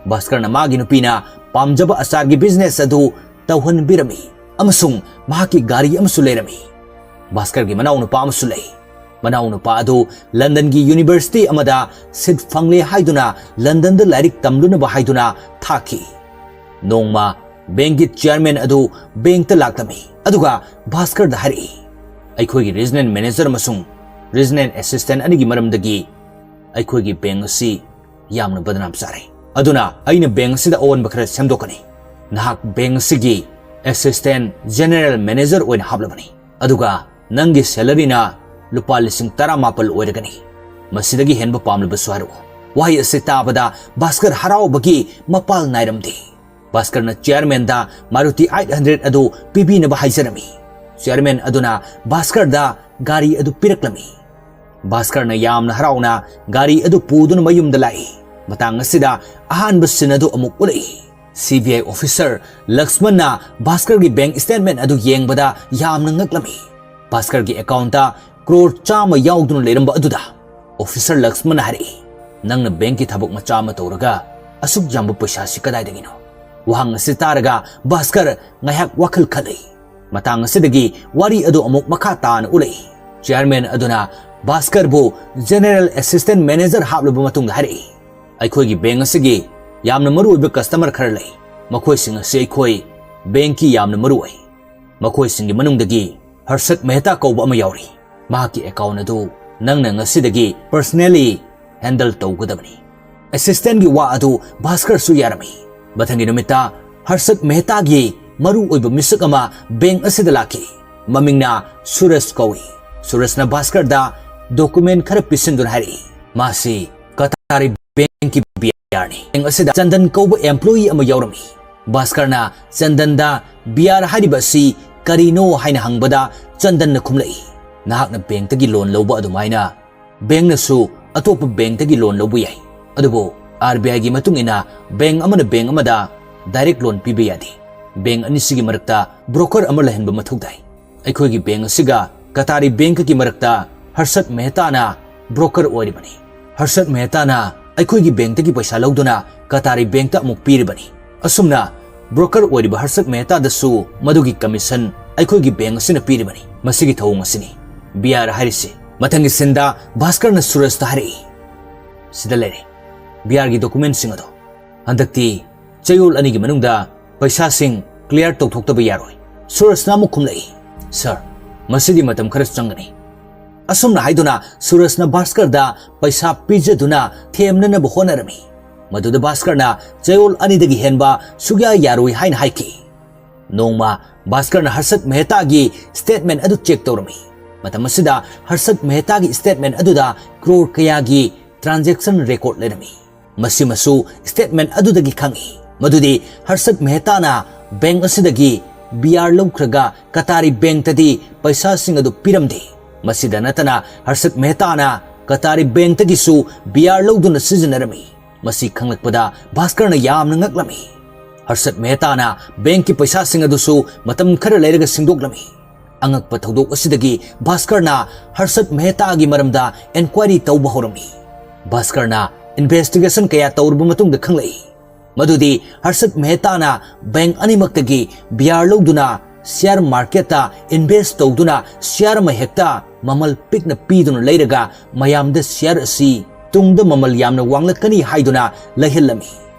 ꯚꯥꯁꯀꯔꯅ ꯃꯥꯒꯤ ꯅꯨꯄꯤꯅ ꯄꯥꯝꯖꯕ ꯑꯆꯥꯔꯒꯤ business ꯑꯗꯨ ꯇꯧꯍꯟꯕꯤꯔꯝꯃꯤ ꯑꯃꯁꯨꯡ ꯃꯍꯥꯛꯀꯤ ꯒꯥꯔꯤ ꯑꯃꯁꯨ ꯂꯩꯔꯝꯃꯤ꯫ ꯚꯥꯁꯀꯔꯒꯤ ꯃꯅꯥꯎꯅꯨꯄꯥ ꯑꯃꯁꯨ ꯂꯩ꯫ ꯃꯅꯥꯎꯅꯨꯄꯥ ꯑꯗꯨ ꯂꯟꯗꯟꯒꯤ university ꯑꯃꯗ seat ꯐꯪꯂꯦ ꯍꯥꯏꯗꯨꯅ ꯂꯟꯗꯟꯗ ꯂꯥꯏꯔꯤꯛ ꯇꯝꯂꯨꯅꯕ ꯍꯥꯏꯗꯨꯅ ꯊꯥꯈꯤ꯫ ꯅꯣꯡꯃ ꯕꯦꯡꯛꯀꯤ chairman ꯑꯗꯨ ꯕꯦꯡꯛꯇ ꯂꯥꯛꯂꯝꯃꯤ, ꯑꯗꯨꯒ ꯚꯥꯁꯀꯔꯗ ꯍꯥꯏꯔꯛꯏ, "ꯑꯩꯈꯣꯏꯒꯤ regional manager ꯑꯃꯁꯨꯡ regional assistant ꯑꯅꯤꯒꯤ ꯃꯔꯝꯗꯒꯤ ꯑꯩꯈꯣꯏꯒꯤ ꯕꯦꯡꯛ ꯑꯁꯤ ꯌꯥꯝꯅ ꯕꯗꯅꯥꯝ ꯆꯥꯔꯦ꯫ ꯑꯗꯨꯅ ꯑꯩꯅ ꯕꯦꯡꯛ ꯑꯁꯤꯗ ꯑꯑꯣꯟꯕ ꯈꯔ ꯁꯦꯝꯗꯣꯛꯀꯅꯤ꯫ ꯅꯍꯥꯛ ꯕꯦꯡꯛ ꯑꯁꯤꯒꯤ assistant general manager ꯑꯣꯏꯅ ꯍꯥꯞꯂꯕꯅꯤ, ꯑꯗꯨꯒ ꯅꯪꯒꯤ salaryꯅ ꯂꯨꯄꯥ ꯂꯤꯁꯤꯡ ꯇꯔꯥꯃꯥꯄꯜ ꯑꯣꯏꯔꯒꯅꯤ꯫ ꯃꯁꯤꯗꯒꯤ ꯍꯦꯟꯕ ꯄꯥꯝꯂꯕꯁꯨ ꯍꯥꯏꯔꯛꯎ꯫" ꯋꯥꯍꯩ ꯑꯁꯤ ꯇꯥꯕꯗ ꯚꯥꯁꯀꯔ ꯍꯔꯥꯎꯕꯒꯤ ꯃꯄꯥꯜ ꯅꯥꯏꯔꯝꯗꯦ꯫ ꯚꯥꯁꯀꯔꯅ chairmanꯗ Maruti eight hundred ꯑꯗꯨ ꯄꯤꯕꯤꯅꯕ ꯍꯥꯏꯖꯔꯝꯃꯤ꯫ Chairman ꯑꯗꯨꯅ ꯚꯥꯁꯀꯔꯗ ꯒꯥꯔꯤ ꯑꯗꯨ ꯄꯤꯔꯛꯂꯝꯃꯤ꯫ ꯚꯥꯁꯀꯔꯅ ꯌꯥꯝꯅ ꯍꯔꯥꯎꯅ ꯒꯥꯔꯤ ꯑꯗꯨ ꯄꯨꯗꯨꯅ ꯃꯌꯨꯝꯗ ꯂꯥꯛꯏ꯫ ꯃꯇꯥꯡ ꯑꯁꯤꯗ ꯑꯍꯥꯟꯕ scene ꯑꯗꯨ ꯑꯃꯨꯛ ꯎꯠꯂꯛꯏ꯫ CBI officer ꯂꯛꯁꯃꯟꯅ ꯚꯥꯁꯀꯔꯒꯤ bank statement ꯑꯗꯨ ꯌꯦꯡꯕꯗ ꯌꯥꯝꯅ ꯉꯛꯂꯝꯃꯤ꯫ ꯚꯥꯁꯀꯔꯒꯤ accountꯇ ꯀ꯭ꯔꯣꯔ ꯆꯥꯝꯃ ꯌꯥꯎꯗꯨꯅ ꯂꯩꯔꯝꯕ ꯑꯗꯨꯗ꯫ Officer ꯂꯛꯁꯃꯟꯅ ꯍꯥꯏꯔꯛꯏ, "ꯅꯪꯅ bankꯀꯤ ꯊꯕꯛ ꯃꯆꯥ ꯑꯃ ꯇꯧꯔꯒ ꯑꯁꯨꯛ ꯌꯥꯝꯕ ꯄꯩꯁꯥꯁꯤ ꯀꯗꯥꯏꯗꯒꯤꯅꯣ?" ꯋꯥꯍꯪ ꯑꯁꯤ ꯇꯥꯔꯒ ꯚꯥꯁꯀꯔ ꯉꯥꯏꯍꯥꯛ ꯋꯥꯈꯜ ꯈꯜꯂꯤ꯫ ꯃꯇꯥꯡ ꯑꯁꯤꯗꯒꯤ ꯋꯥꯔꯤ ꯑꯗꯨ ꯑꯃꯨꯛ ꯃꯈꯥ ꯇꯥꯅ ꯎꯠꯂꯛꯏ꯫ ꯆꯤꯌꯥꯔꯃꯦꯟ ꯑꯗꯨꯅ ꯚꯥꯁꯀꯔꯕꯨ ꯖꯦꯅꯦꯔꯦꯜ ꯑꯦꯁꯤꯁꯇꯦꯟ ꯃꯦꯅꯦꯖꯔ ꯍꯥꯞꯂꯕ ꯃꯇꯨꯡꯗ ꯍꯥꯏꯔꯛꯏ, "ꯑꯩꯈꯣꯏꯒꯤ ꯕꯦꯡꯛ ꯑꯁꯤꯒꯤ ꯌꯥꯝꯅ ꯃꯔꯨꯑꯣꯏꯕ ꯀꯁꯇꯃꯔ ꯈꯔ ꯂꯩ꯫ ꯃꯈꯣꯏꯁꯤꯡ ꯑꯁꯤ ꯑꯩꯈꯣꯏ ꯕꯦꯡꯛꯀꯤ ꯌꯥꯝꯅ ꯃꯔꯨ ꯑꯣꯏ꯫ ꯃꯈꯣꯏꯁꯤꯡꯒꯤ ꯃꯅꯨꯡꯗꯒꯤ ꯍꯔꯁꯠ ꯃꯦꯍꯇꯥ ꯀꯧꯕ ꯑꯃ ꯌꯥꯎꯔꯤ꯫ ꯃꯍꯥꯛꯀꯤ ꯑꯦꯀꯥꯎꯟꯠ ꯑꯗꯨ ꯅꯪꯅ ꯉꯁꯤꯗꯒꯤ ꯄꯔꯁꯅꯦꯂꯤ ꯍꯦꯟꯗꯜ ꯇꯧꯒꯗꯕꯅꯤ꯫" ꯑꯦꯁꯤꯁꯇꯦꯟꯒꯤ ꯋꯥ ꯑꯗꯨ ꯚꯥꯁꯀꯔꯁꯨ ꯌꯥꯔꯝꯃꯤ꯫ ꯃꯊꯪꯒꯤ ꯅꯨꯃꯤꯠꯇ ꯍꯔꯁꯠ ꯃꯦꯍꯇꯥꯒꯤ ꯃꯔꯨ ꯑꯣꯏꯕ ꯃꯤꯁꯛ ꯑꯃ ꯕꯦꯡꯛ ꯑꯁꯤꯗ ꯂꯥꯛꯈꯤ꯫ ꯃꯃꯤꯡꯅ ꯁꯨꯔꯖ ꯀꯧꯏ꯫ ꯁꯨꯔꯖꯅ ꯚꯥꯁꯀꯔꯗ ꯗꯣꯀꯨꯃꯦꯟꯠ ꯈꯔ ꯄꯤꯁꯤꯟꯗꯨꯅ ꯍꯥꯏꯔꯛꯏ, "ꯃꯥꯁꯤ ꯀꯇꯥꯔꯤ ꯕꯦꯡꯛꯀꯤ ꯕꯤ ꯑꯥꯔꯅꯤ꯫ ꯕꯦꯡꯛ ꯑꯁꯤꯗ ꯆꯟꯗꯟ ꯀꯧꯕ ꯑꯦꯝꯄ꯭ꯂꯣꯌꯤ ꯑꯃ ꯌꯥꯎꯔꯝꯃꯤ꯫" ꯚꯥꯁꯀꯔꯅ ꯆꯟꯗꯟꯗ "ꯕꯤ ꯑꯥꯔ ꯍꯥꯏꯔꯤꯕ ꯑꯁꯤ ꯀꯔꯤꯅꯣ?" ꯍꯥꯏꯅ ꯍꯪꯕꯗ ꯆꯟꯗꯟꯅ ꯈꯨꯝꯂꯛꯏ, "ꯅꯍꯥꯛꯅ ꯕꯦꯡꯛꯇꯒꯤ ꯂꯣꯟ ꯂꯧꯕ ꯑꯗꯨꯃꯥꯏꯅ ꯕꯦꯡꯛꯅꯁꯨ ꯑꯇꯣꯞꯄ ꯕꯦꯡꯛꯇꯒꯤ ꯂꯣꯟ ꯂꯧꯕ ꯌꯥꯏ꯫ ꯑꯗꯨꯕꯨ ꯑꯥꯔ ꯕꯤ ꯑꯥꯏꯒꯤ ꯃꯇꯨꯡ ꯏꯟꯅ ꯕꯦꯡꯛ ꯑꯃꯅ ꯕꯦꯡꯛ ꯑꯃꯗ ꯗꯥꯏꯔꯦꯛ ꯂꯣꯟ ꯄꯤꯕ ꯌꯥꯗꯦ꯫ ꯕꯦꯡꯛ ꯑꯅꯤꯁꯤꯒꯤ ꯃꯔꯛꯇ ꯕ꯭ꯔꯣꯀꯔ ꯑꯃ ꯂꯩꯍꯟꯕ ꯃꯊꯧ ꯇꯥꯏ꯫ ꯑꯩꯈꯣꯏꯒꯤ ꯕꯦꯡꯛ ꯑꯁꯤꯒ ꯀꯇꯥꯔꯤ ꯕꯦꯡꯛꯀꯤ ꯃꯔꯛꯇ ꯍꯔꯁꯠ ꯃꯦꯍꯇꯥꯅ ꯕ꯭ꯔꯣꯀꯔ ꯑꯣꯏꯔꯤꯕꯅꯤ꯫ ꯍꯔꯁꯠ ꯃꯦꯍꯇꯥꯅ ꯑꯩꯈꯣꯏꯒꯤ ꯕꯦꯡꯛꯇꯒꯤ ꯄꯩꯁꯥ ꯂꯧꯗꯨꯅ ꯀꯇꯥꯔꯤ ꯕꯦꯡꯛꯇ ꯑꯃꯨꯛ ꯄꯤꯔꯤꯕꯅꯤ꯫ ꯑꯁꯨꯝꯅ ꯕ꯭ꯔꯣꯀꯔ ꯑꯣꯏꯔꯤꯕ ꯍꯔꯁꯠ ꯃꯦꯍꯇꯥꯗꯁꯨ ꯃꯗꯨꯒꯤ ꯀꯃꯤꯁꯟ ꯑꯩꯈꯣꯏꯒꯤ ꯕꯦꯡꯛ ꯑꯁꯤꯅ ꯄꯤꯔꯤꯕꯅꯤ꯫ ꯃꯁꯤꯒꯤ ꯊꯧꯑꯣꯡ ꯑꯁꯤꯅꯤ ꯕꯤ ꯑꯥꯔ ꯍꯥꯏꯔꯤꯁꯤ꯫" ꯃꯊꯪꯒꯤ ꯁꯤꯟꯗ ꯚꯥꯁꯀꯔꯅ ꯁꯨꯔꯖꯇ ꯍꯥꯏꯔꯛꯏ, "ꯁꯤꯗ ꯂꯩꯔꯦ ꯕꯤ ꯑꯥꯔꯒꯤ ꯗꯣꯀꯨꯃꯦꯟꯠꯁꯤꯡ ꯑꯗꯣ꯫ ꯍꯟꯗꯛꯇꯤ ꯆꯌꯣꯜ ꯑꯅꯤꯒꯤ ꯃꯅꯨꯡꯗ ꯄꯩꯁꯥꯁꯤꯡ ꯀ꯭ꯂꯤꯌꯥꯔ ꯇꯧꯊꯣꯛꯇꯕ ꯌꯥꯔꯣꯏ꯫" ꯁꯨꯔꯖꯅ ꯑꯃꯨꯛ ꯈꯨꯝꯂꯛꯏ, "ꯁꯔ, ꯃꯁꯤꯗꯤ ꯃꯇꯝ ꯈꯔ ꯆꯪꯒꯅꯤ꯫" ꯑꯁꯨꯝꯅ ꯍꯥꯏꯗꯨꯅ ꯁꯨꯔꯖꯅ ꯚꯥꯁꯀꯔꯗ ꯄꯩꯁꯥ ꯄꯤꯖꯗꯨꯅ ꯊꯦꯝꯅꯅꯕ ꯍꯣꯠꯅꯔꯝꯃꯤ꯫ ꯃꯗꯨꯗ ꯚꯥꯁꯀꯔꯅ ꯆꯌꯣꯜ ꯑꯅꯤꯗꯒꯤ ꯍꯦꯟꯕ ꯁꯨꯛꯌꯥ ꯌꯥꯔꯣꯏ ꯍꯥꯏꯅ ꯍꯥꯏꯈꯤ꯫ ꯅꯣꯡꯃ ꯚꯥꯁꯀꯔꯅ ꯍꯔꯁꯠ ꯃꯦꯍꯇꯥꯒꯤ ꯁ꯭ꯇꯦꯠꯃꯦꯟꯠ ꯑꯗꯨ ꯆꯦꯛ ꯇꯧꯔꯝꯃꯤ꯫ ꯃꯇꯝ ꯑꯁꯤꯗ ꯍꯔꯁꯠ ꯃꯦꯍꯇꯥꯒꯤ ꯁ꯭ꯇꯦꯠꯃꯦꯟꯠ ꯑꯗꯨꯗ ꯀ꯭ꯔꯣꯔ ꯀꯌꯥꯒꯤ ꯇ꯭ꯔꯥꯟꯖꯦꯛꯁꯟ ꯔꯦꯀꯣꯔꯗ ꯂꯩꯔꯝꯃꯤ꯫ ꯃꯁꯤꯃꯁꯨ ꯁ꯭ꯇꯦꯠꯃꯦꯟꯠ ꯑꯗꯨꯗꯒꯤ ꯈꯪꯏ ꯃꯗꯨꯗꯤ ꯍꯔꯁꯠ ꯃꯦꯍꯇꯥꯅ ꯕꯦꯡꯛ ꯑꯁꯤꯗꯒꯤ ꯕꯤ ꯑꯥꯔ ꯂꯧꯈ꯭ꯔꯒ ꯀꯇꯥꯔꯤ ꯕꯦꯡꯛꯇꯗꯤ ꯄꯩꯁꯥꯁꯤꯡ ꯑꯗꯨ ꯄꯤꯔꯝꯗꯦ꯫ ꯃꯁꯤꯗ ꯅꯠꯇꯅ ꯍꯔꯁꯠ ꯃꯦꯍꯇꯥꯅ ꯀꯇꯥꯔꯤ ꯕꯦꯡꯛꯇꯒꯤꯁꯨ ꯕꯤ ꯑꯥꯔ ꯂꯧꯗꯨꯅ ꯁꯤꯖꯤꯟꯅꯔꯝꯃꯤ꯫ ꯃꯁꯤ ꯈꯪꯂꯛꯄꯗ ꯚꯥꯁꯀꯔꯅ ꯌꯥꯝꯅ ꯉꯛꯂꯝꯃꯤ꯫ ꯍꯔꯁꯠ ꯃꯦꯍꯇꯥꯅ ꯕꯦꯡꯛꯀꯤ ꯄꯩꯁꯥꯁꯤꯡ ꯑꯗꯨꯁꯨ ꯃꯇꯝ ꯈꯔ ꯂꯩꯔꯒ ꯁꯤꯡꯗꯣꯛꯂꯝꯃꯤ꯫ ꯑꯉꯛꯄ ꯊꯧꯗꯣꯛ ꯑꯁꯤꯗꯒꯤ ꯚꯥꯁꯀꯔꯅ ꯍꯔꯁꯠ ꯃꯦꯍꯇꯥꯒꯤ ꯃꯔꯝꯗ ꯏꯟꯀ꯭ꯋꯥꯏꯔꯤ ꯇꯧꯕ ꯍꯧꯔꯝꯃꯤ꯫ ꯚꯥꯁꯀꯔꯅ ꯏꯟꯚꯦꯁꯇꯤꯒꯦꯁꯟ ꯀꯌꯥ ꯇꯧꯔꯕ ꯃꯇꯨꯡꯗ ꯈꯪꯂꯛꯏ, ꯃꯗꯨꯗꯤ ꯍꯔꯁꯠ ꯃꯦꯍꯇꯥꯅ ꯕꯦꯡꯛ ꯑꯅꯤꯃꯛꯇꯒꯤ ꯕꯤꯌꯥꯔ ꯂꯧꯗꯨꯅ ꯁꯤꯌꯥꯔ ꯃꯥꯔꯀꯦꯠꯇ ꯏꯟꯚꯦꯁ꯭ꯠ ꯇꯧꯗꯨꯅ ꯁꯤꯌꯥꯔ ꯑꯃ ꯍꯦꯛꯇ ꯃꯃꯜ ꯄꯤꯛꯅ ꯄꯤꯗꯨꯅ ꯂꯩꯔꯒ ꯃꯌꯥꯝꯗ ꯁꯤꯌꯥꯔ ꯑꯁꯤ ꯇꯨꯡꯗ ꯃꯃꯜ ꯌꯥꯝꯅ ꯋꯥꯡꯂꯛꯀꯅꯤ ꯍꯥꯏꯗꯨꯅ ꯂꯩꯍꯜꯂꯝꯃꯤ꯫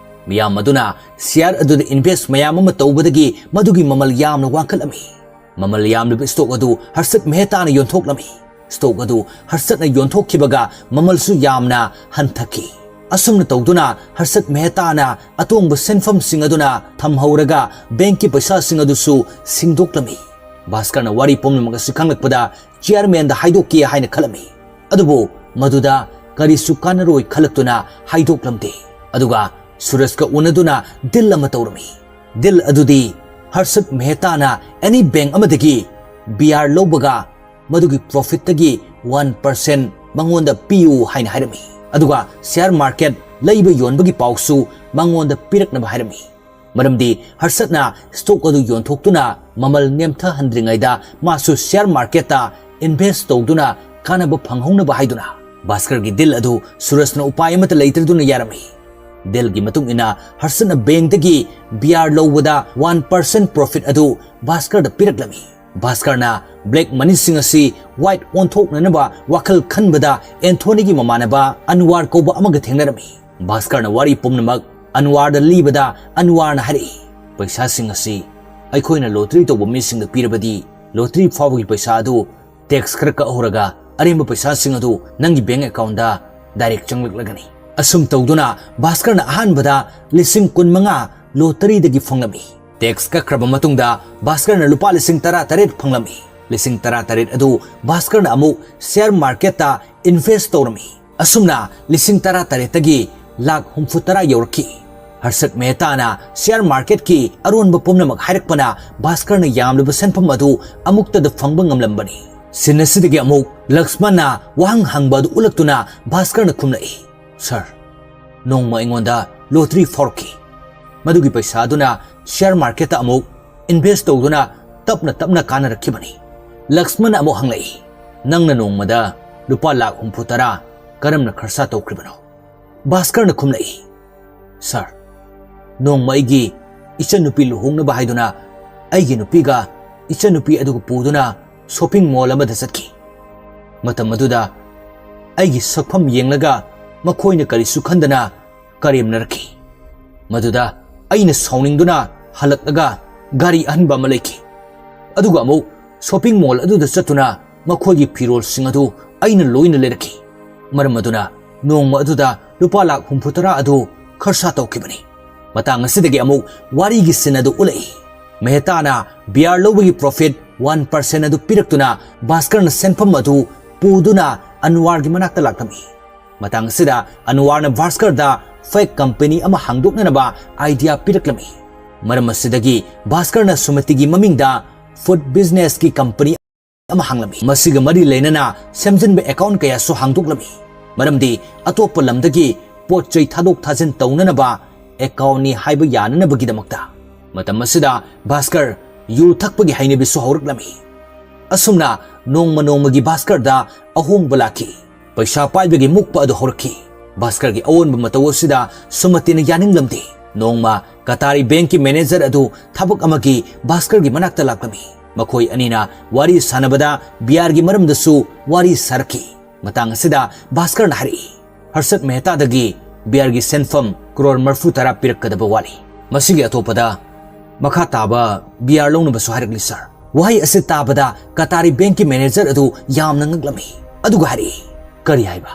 ꯃꯤꯌꯥꯝ ꯑꯗꯨꯅ ꯁꯤꯌꯥꯔ ꯑꯗꯨꯗ ꯏꯟꯚꯦꯁ꯭ꯠ ꯃꯌꯥꯝ ꯑꯃ ꯇꯧꯕꯗꯒꯤ ꯃꯗꯨꯒꯤ ꯃꯃꯜ ꯌꯥꯝꯅ ꯋꯥꯡꯈꯠꯂꯝꯃꯤ꯫ ꯃꯃꯜ ꯌꯥꯝꯂꯤꯕ ꯁ꯭ꯇꯣꯛ ꯑꯗꯨ ꯍꯔꯁꯠ ꯃꯦꯍꯇꯥꯅ ꯌꯣꯟꯊꯣꯛꯂꯝꯃꯤ꯫ ꯁ꯭ꯇꯣꯛ ꯑꯗꯨ ꯍꯔꯁꯠꯅ ꯌꯣꯟꯊꯣꯛꯈꯤꯕꯒ ꯃꯃꯜꯁꯨ ꯌꯥꯝꯅ ꯍꯟꯊꯈꯤ꯫ ꯑꯁꯨꯝꯅ ꯇꯧꯗꯨꯅ ꯍꯔꯁꯠ ꯃꯦꯍꯇꯥꯅ ꯑꯇꯣꯡꯕ ꯁꯦꯟꯐꯝꯁꯤꯡ ꯑꯗꯨꯅ ꯊꯝꯍꯧꯔꯒ ꯕꯦꯡꯛꯀꯤ ꯄꯩꯁꯥꯁꯤꯡ ꯑꯗꯨꯁꯨ ꯁꯤꯡꯗꯣꯛꯂꯝꯃꯤ꯫ ꯚꯥꯁꯀꯔꯅ ꯋꯥꯔꯤ ꯄꯨꯝꯅꯃꯛ ꯑꯁꯤ ꯈꯪꯂꯛꯄꯗ ꯆꯤꯌꯔꯃꯦꯟꯗ ꯍꯥꯏꯗꯣꯛꯀꯦ ꯍꯥꯏꯅ ꯈꯜꯂꯝꯃꯤ꯫ ꯑꯗꯨꯕꯨ ꯃꯗꯨꯗ ꯀꯔꯤꯁꯨ ꯀꯥꯟꯅꯔꯣꯏ ꯈꯜꯂꯛꯇꯨꯅ ꯍꯥꯏꯗꯣꯛꯂꯝꯗꯦ꯫ ꯑꯗꯨꯒ ꯁꯨꯔꯖꯀ ꯎꯅꯗꯨꯅ ꯗꯤꯜ ꯑꯃ ꯇꯧꯔꯝꯃꯤ꯫ ꯗꯤꯜ ꯑꯗꯨꯗꯤ ꯍꯔꯁꯠ ꯃꯦꯍꯇꯥꯅ ꯑꯦꯅꯤ ꯕꯦꯡꯛ ꯑꯃꯗꯒꯤ ꯕꯤꯌꯥꯔ ꯂꯧꯕꯒ ꯃꯗꯨꯒꯤ ꯄ꯭ꯔꯣꯐꯤꯠꯇꯒꯤ ꯋꯥꯟ ꯄꯔꯁꯦꯟꯠ ꯃꯉꯣꯟꯗ ꯄꯤꯌꯨ ꯍꯥꯏꯅ ꯍꯥꯏꯔꯝꯃꯤ꯫ ꯑꯗꯨꯒ ꯁꯤꯌꯥꯔ ꯃꯥꯔꯀꯦꯠ ꯂꯩꯕ ꯌꯣꯟꯕꯒꯤ ꯄꯥꯎꯁꯨ ꯃꯉꯣꯟꯗ ꯄꯤꯔꯛꯅꯕ ꯍꯥꯏꯔꯝꯃꯤ꯫ ꯃꯔꯝꯗꯤ ꯍꯔꯁꯠꯅ ꯁ꯭ꯇꯣꯛ ꯑꯗꯨ ꯌꯣꯟꯊꯣꯛꯇꯨꯅ ꯃꯃꯜ ꯅꯦꯝꯊꯍꯟꯗ꯭ꯔꯤꯉꯩꯗ ꯃꯥꯁꯨ ꯁꯤꯌꯥꯔ ꯃꯥꯔꯀꯦꯠꯇ ꯏꯟꯚꯦꯁ꯭ꯠ ꯇꯧꯗꯨꯅ ꯀꯥꯟꯅꯕ ꯐꯪꯍꯧꯅꯕ ꯍꯥꯏꯗꯨꯅ꯫ ꯚꯥꯁꯀꯔꯒꯤ ꯗꯤꯜ ꯑꯗꯨ ꯁꯨꯔꯖꯅ ꯎꯄꯥꯏ ꯑꯃꯠꯇ ꯂꯩꯇ꯭ꯔꯗꯨꯅ ꯌꯥꯔꯝꯃꯤ꯫ ꯗꯤꯜꯒꯤ ꯃꯇꯨꯡ ꯏꯟꯅ ꯍꯔꯁꯠꯅ ꯕꯦꯡꯛꯇꯒꯤ ꯕꯤꯌꯥꯔ ꯂꯧꯕꯗ ꯋꯥꯟ ꯄꯔꯁꯦꯟꯠ ꯄ꯭ꯔꯣꯐꯤꯠ ꯑꯗꯨ ꯚꯥꯁꯀꯔꯗ ꯄꯤꯔꯛꯂꯝꯃꯤ꯫ ꯚꯥꯁꯀꯔꯅ ꯕ꯭ꯂꯦꯛ ꯃꯅꯤꯁꯤꯡ ꯑꯁꯤ ꯋꯥꯏꯠ ꯑꯣꯟꯊꯣꯛꯅꯅꯕ ꯋꯥꯈꯜ ꯈꯟꯕꯗ ꯑꯦꯟꯊꯣꯅꯤꯒꯤ ꯃꯃꯥꯟꯅꯕ ꯑꯟꯋꯥꯔ ꯀꯧꯕ ꯑꯃꯒ ꯊꯦꯡꯅꯔꯝꯃꯤ꯫ ꯚꯥꯁꯀꯔꯅ ꯋꯥꯔꯤ ꯄꯨꯝꯅꯃꯛ ꯑꯟꯋꯥꯔꯗ ꯂꯤꯕꯗ ꯑꯟꯋꯥꯔꯅ ꯍꯥꯏꯔꯛꯏ, "ꯄꯩꯁꯥꯁꯤꯡ ꯑꯁꯤ ꯑꯩꯈꯣꯏꯅ ꯂꯣꯇꯔꯤ ꯇꯧꯕ ꯃꯤꯁꯤꯡꯗ ꯄꯤꯔꯕꯗꯤ ꯂꯣꯇꯔꯤ ꯐꯥꯎꯕꯒꯤ ꯄꯩꯁꯥ ꯑꯗꯨ ꯇꯦꯛꯁ ꯈꯔ ꯀꯛꯍꯧꯔꯒ ꯑꯔꯦꯝꯕ ꯄꯩꯁꯥꯁꯤꯡ ꯑꯗꯨ ꯅꯪꯒꯤ ꯕꯦꯡꯛ ꯑꯦꯀꯥꯎꯟꯗ ꯗꯥꯏꯔꯦꯛ ꯆꯪꯂꯛꯂꯒꯅꯤ꯫" ꯑꯁꯨꯝ ꯇꯧꯗꯨꯅ ꯚꯥꯁꯀꯔꯅ ꯑꯍꯥꯟꯕꯗ ꯂꯤꯁꯤꯡ ꯀꯨꯟꯃꯉꯥ ꯂꯣꯇꯔꯤꯗꯒꯤ ꯐꯪꯂꯝꯃꯤ꯫ ꯇꯦꯛꯁ ꯀꯛꯈ꯭ꯔꯕ ꯃꯇꯨꯡꯗ ꯚꯥꯁꯀꯔꯅ ꯂꯨꯄꯥ ꯂꯤꯁꯤꯡ ꯇꯔꯥ ꯇꯔꯦꯠ ꯐꯪꯂꯝꯃꯤ꯫ ꯂꯤꯁꯤꯡ ꯇꯔꯥ ꯇꯔꯦꯠ ꯑꯗꯨ ꯚꯥꯁꯀꯔꯅ ꯑꯃꯨꯛ ꯁꯤꯌꯥꯔ ꯃꯥꯔꯀꯦꯠꯇ ꯏꯟꯚꯦꯁ꯭ꯠ ꯇꯧꯔꯝꯃꯤ꯫ ꯑꯁꯨꯝꯅ ꯂꯤꯁꯤꯡ ꯇꯔꯥ ꯇꯔꯦꯠꯇꯒꯤ ꯂꯥꯈ ꯍꯨꯝꯐꯨ ꯇꯔꯥ ꯌꯧꯔꯛꯈꯤ꯫ ꯍꯔꯁꯠ ꯃꯦꯍꯇꯥꯅ ꯁꯤꯌꯥꯔ ꯃꯥꯔꯀꯦꯠꯀꯤ ꯑꯔꯣꯟꯕ ꯄꯨꯝꯅꯃꯛ ꯍꯥꯏꯔꯛꯄꯅ ꯚꯥꯁꯀꯔꯅ ꯌꯥꯝꯂꯕ ꯁꯦꯟꯐꯝ ꯑꯗꯨ ꯑꯃꯨꯛꯇꯗ ꯐꯪꯕ ꯉꯝꯂꯝꯕꯅꯤ꯫ ꯁꯤꯟ ꯑꯁꯤꯗꯒꯤ ꯑꯃꯨꯛ ꯂꯛꯁꯃꯟꯅ ꯋꯥꯍꯪ ꯍꯪꯕ ꯑꯗꯨ ꯎꯠꯂꯛꯇꯨꯅ ꯚꯥꯁꯀꯔꯅ ꯈꯨꯝꯂꯛꯏ, "ꯁꯥꯔ, ꯅꯣꯡꯃ ꯑꯩꯉꯣꯟꯗ ꯂꯣꯇꯔꯤ ꯐꯥꯎꯔꯛꯈꯤ꯫ ꯃꯗꯨꯒꯤ ꯄꯩꯁꯥ ꯑꯗꯨꯅ ꯁꯤꯌꯥꯔ ꯃꯥꯔꯀꯦꯠꯇ ꯑꯃꯨꯛ ꯏꯟꯚꯦꯁ꯭ꯠ ꯇꯧꯗꯨꯅ ꯇꯞꯅ ꯇꯞꯅ ꯀꯥꯟꯅꯔꯛꯈꯤꯕꯅꯤ꯫" ꯂꯛꯁꯃꯟꯅ ꯑꯃꯨꯛ ꯍꯪꯂꯛꯏ, "ꯅꯪꯅ ꯅꯣꯡꯃꯗ ꯂꯨꯄꯥ ꯂꯥꯈ ꯍꯨꯝꯐꯨ ꯇꯔꯥ ꯀꯔꯝꯅ ꯈꯔꯁꯥ ꯇꯧꯈ꯭ꯔꯤꯕꯅꯣ?" ꯚꯥꯁꯀꯔꯅ ꯈꯨꯝꯂꯛꯏ, "ꯁꯥꯔ, ꯅꯣꯡꯃ ꯑꯩꯒꯤ ꯏꯆꯟꯅꯨꯄꯤ ꯂꯨꯍꯣꯡꯅꯕ ꯍꯥꯏꯗꯨꯅ ꯑꯩꯒꯤ ꯅꯨꯄꯤꯒ ꯏꯆꯟꯅꯨꯄꯤ ꯑꯗꯨꯒ ꯄꯨꯗꯨꯅ ꯁꯣꯄꯤꯡ ꯃꯣꯜ ꯑꯃꯗ ꯆꯠꯈꯤ꯫ ꯃꯇꯝ ꯑꯗꯨꯗ ꯑꯩꯒꯤ ꯁꯛꯐꯝ ꯌꯦꯡꯂꯒ ꯃꯈꯣꯏꯅ ꯀꯔꯤꯁꯨ ꯈꯟꯗꯅ ꯀꯔꯦꯝꯅꯔꯛꯈꯤ꯫ ꯃꯗꯨꯗ ꯑꯩꯅ ꯁꯥꯎꯅꯤꯡꯗꯨꯅ ꯍꯜꯂꯛꯂꯒ ꯒꯥꯔꯤ ꯑꯍꯟꯕ ꯑꯃ ꯂꯩꯈꯤ꯫ ꯑꯗꯨꯒ ꯑꯃꯨꯛ ꯁꯣꯄꯤꯡ ꯃꯣꯜ ꯑꯗꯨꯗ ꯆꯠꯇꯨꯅ ꯃꯈꯣꯏꯒꯤ ꯐꯤꯔꯣꯜꯁꯤꯡ ꯑꯗꯨ ꯑꯩꯅ ꯂꯣꯏꯅ ꯂꯩꯔꯛꯈꯤ꯫ ꯃꯔꯝ ꯑꯗꯨꯅ ꯅꯣꯡꯃ ꯑꯗꯨꯗ ꯂꯨꯄꯥ ꯂꯥꯈ ꯍꯨꯝꯐꯨꯇꯔꯥ ꯑꯗꯨ ꯈꯔꯁꯥ ꯇꯧꯈꯤꯕꯅꯤ꯫ ꯃꯇꯥꯡ ꯑꯁꯤꯗꯒꯤ ꯑꯃꯨꯛ ꯋꯥꯔꯤꯒꯤ ꯁꯤꯟ ꯑꯗꯨ ꯎꯠꯂꯛꯏ꯫ ꯃꯦꯍꯇꯥꯅ ꯕꯤꯌꯥꯔ ꯂꯧꯕꯒꯤ ꯄ꯭ꯔꯣꯐꯤꯠ ꯋꯥꯟ ꯄꯥꯔꯁꯦꯟ ꯑꯗꯨ ꯄꯤꯔꯛꯇꯨꯅ ꯚꯥꯁꯀꯔꯅ ꯁꯦꯟꯐꯝ ꯑꯗꯨ ꯄꯨꯗꯨꯅ ꯑꯟꯋꯥꯔꯒꯤ ꯃꯅꯥꯛꯇ ꯂꯥꯛꯂꯝꯃꯤ꯫ ꯃꯇꯥꯡ ꯑꯁꯤꯗ ꯑꯟꯋꯥꯔꯅ ꯚꯥꯁꯀꯔꯗ ꯐꯦꯛ ꯀꯝꯄꯦꯅꯤ ꯑꯃ ꯍꯥꯡꯗꯣꯛꯅꯅꯕ ꯑꯥꯏꯗꯤꯌꯥ ꯄꯤꯔꯛꯂꯝꯃꯤ꯫ ꯃꯔꯝ ꯑꯁꯤꯗꯒꯤ ꯚꯥꯁꯀꯔꯅ ꯁꯨꯃꯇꯤꯒꯤ ꯃꯃꯤꯡꯗ ꯐꯨꯗ ꯕꯤꯖꯤꯅꯦꯁꯀꯤ ꯀꯝꯄꯅꯤ ꯑꯃ ꯍꯥꯡꯂꯝꯃꯤ꯫ ꯃꯁꯤꯒ ꯃꯔꯤ ꯂꯩꯅꯅ ꯁꯦꯝꯖꯤꯟꯕ ꯑꯦꯀꯥꯎꯟ ꯀꯌꯥꯁꯨ ꯍꯥꯡꯗꯣꯛꯂꯝꯃꯤ꯫ ꯃꯔꯝꯗꯤ ꯑꯇꯣꯞꯄ ꯂꯝꯗꯒꯤ ꯄꯣꯠ ꯆꯩ ꯊꯥꯗꯣꯛ ꯊꯥꯖꯤꯟ ꯇꯧꯅꯅꯕ ꯑꯦꯀꯥꯎꯟꯅꯤ ꯍꯥꯏꯕ ꯌꯥꯅꯅꯕꯒꯤꯗꯃꯛꯇ꯫ ꯃꯇꯝ ꯑꯁꯤꯗ ꯚꯥꯁꯀꯔ ꯌꯨ ꯊꯛꯄꯒꯤ ꯍꯩꯅꯕꯤꯁꯨ ꯍꯧꯔꯛꯂꯝꯃꯤ꯫ ꯑꯁꯨꯝꯅ ꯅꯣꯡꯃ ꯅꯣꯡꯃꯒꯤ ꯚꯥꯁꯀꯔꯗ ꯑꯍꯣꯡꯕ ꯂꯥꯛꯈꯤ꯫ ꯄꯩꯁꯥ ꯄꯥꯏꯕꯒꯤ ꯃꯨꯛꯄ ꯑꯗꯨ ꯍꯧꯔꯛꯈꯤ꯫ ꯚꯥꯁꯀꯔꯒꯤ ꯑꯑꯣꯟꯕ ꯃꯇꯧ ꯑꯁꯤꯗ ꯁꯨꯃꯇꯤꯅ ꯌꯥꯅꯤꯡꯂꯝꯗꯦ꯫ ꯅꯣꯡꯃ ꯀꯇꯥꯔꯤ ꯕꯦꯡꯛꯀꯤ ꯃꯦꯅꯦꯖꯔ ꯑꯗꯨ ꯊꯕꯛ ꯑꯃꯒꯤ ꯚꯥꯁꯀꯔꯒꯤ ꯃꯅꯥꯛꯇ ꯂꯥꯛꯂꯝꯃꯤ꯫ ꯃꯈꯣꯏ ꯑꯅꯤꯅ ꯋꯥꯔꯤ ꯁꯥꯟꯅꯕꯗ ꯕꯤꯌꯥꯔꯒꯤ ꯃꯔꯝꯗꯁꯨ ꯋꯥꯔꯤ ꯁꯥꯔꯛꯈꯤ꯫ ꯃꯇꯥꯡ ꯑꯁꯤꯗ ꯚꯥꯁꯀꯔꯅ ꯍꯥꯏꯔꯛꯏ, "ꯍꯔꯁꯠ ꯃꯦꯍꯇꯥꯗꯒꯤ ꯕꯤꯌꯥꯔꯒꯤ ꯁꯦꯟꯐꯝ ꯀ꯭ꯔꯣꯔ ꯃꯔꯤꯐꯨ ꯇꯔꯥ ꯄꯤꯔꯛꯀꯗꯕ ꯋꯥꯠꯂꯤ꯫ ꯃꯁꯤꯒꯤ ꯑꯇꯣꯞꯄꯗ ꯃꯈꯥ ꯇꯥꯕ ꯕꯤꯌꯥꯔ ꯂꯧꯅꯕꯁꯨ ꯍꯥꯏꯔꯛꯂꯤ, ꯁꯥꯔ꯫" ꯋꯥꯍꯩ ꯑꯁꯤ ꯇꯥꯕꯗ ꯀꯇꯥꯔꯤ ꯕꯦꯡꯛꯀꯤ ꯃꯦꯅꯦꯖꯔ ꯑꯗꯨ ꯌꯥꯝꯅ ꯉꯛꯂꯝꯃꯤ꯫ ꯑꯗꯨꯒ ꯍꯥꯏꯔꯛꯏ, "ꯀꯔꯤ ꯍꯥꯏꯕ?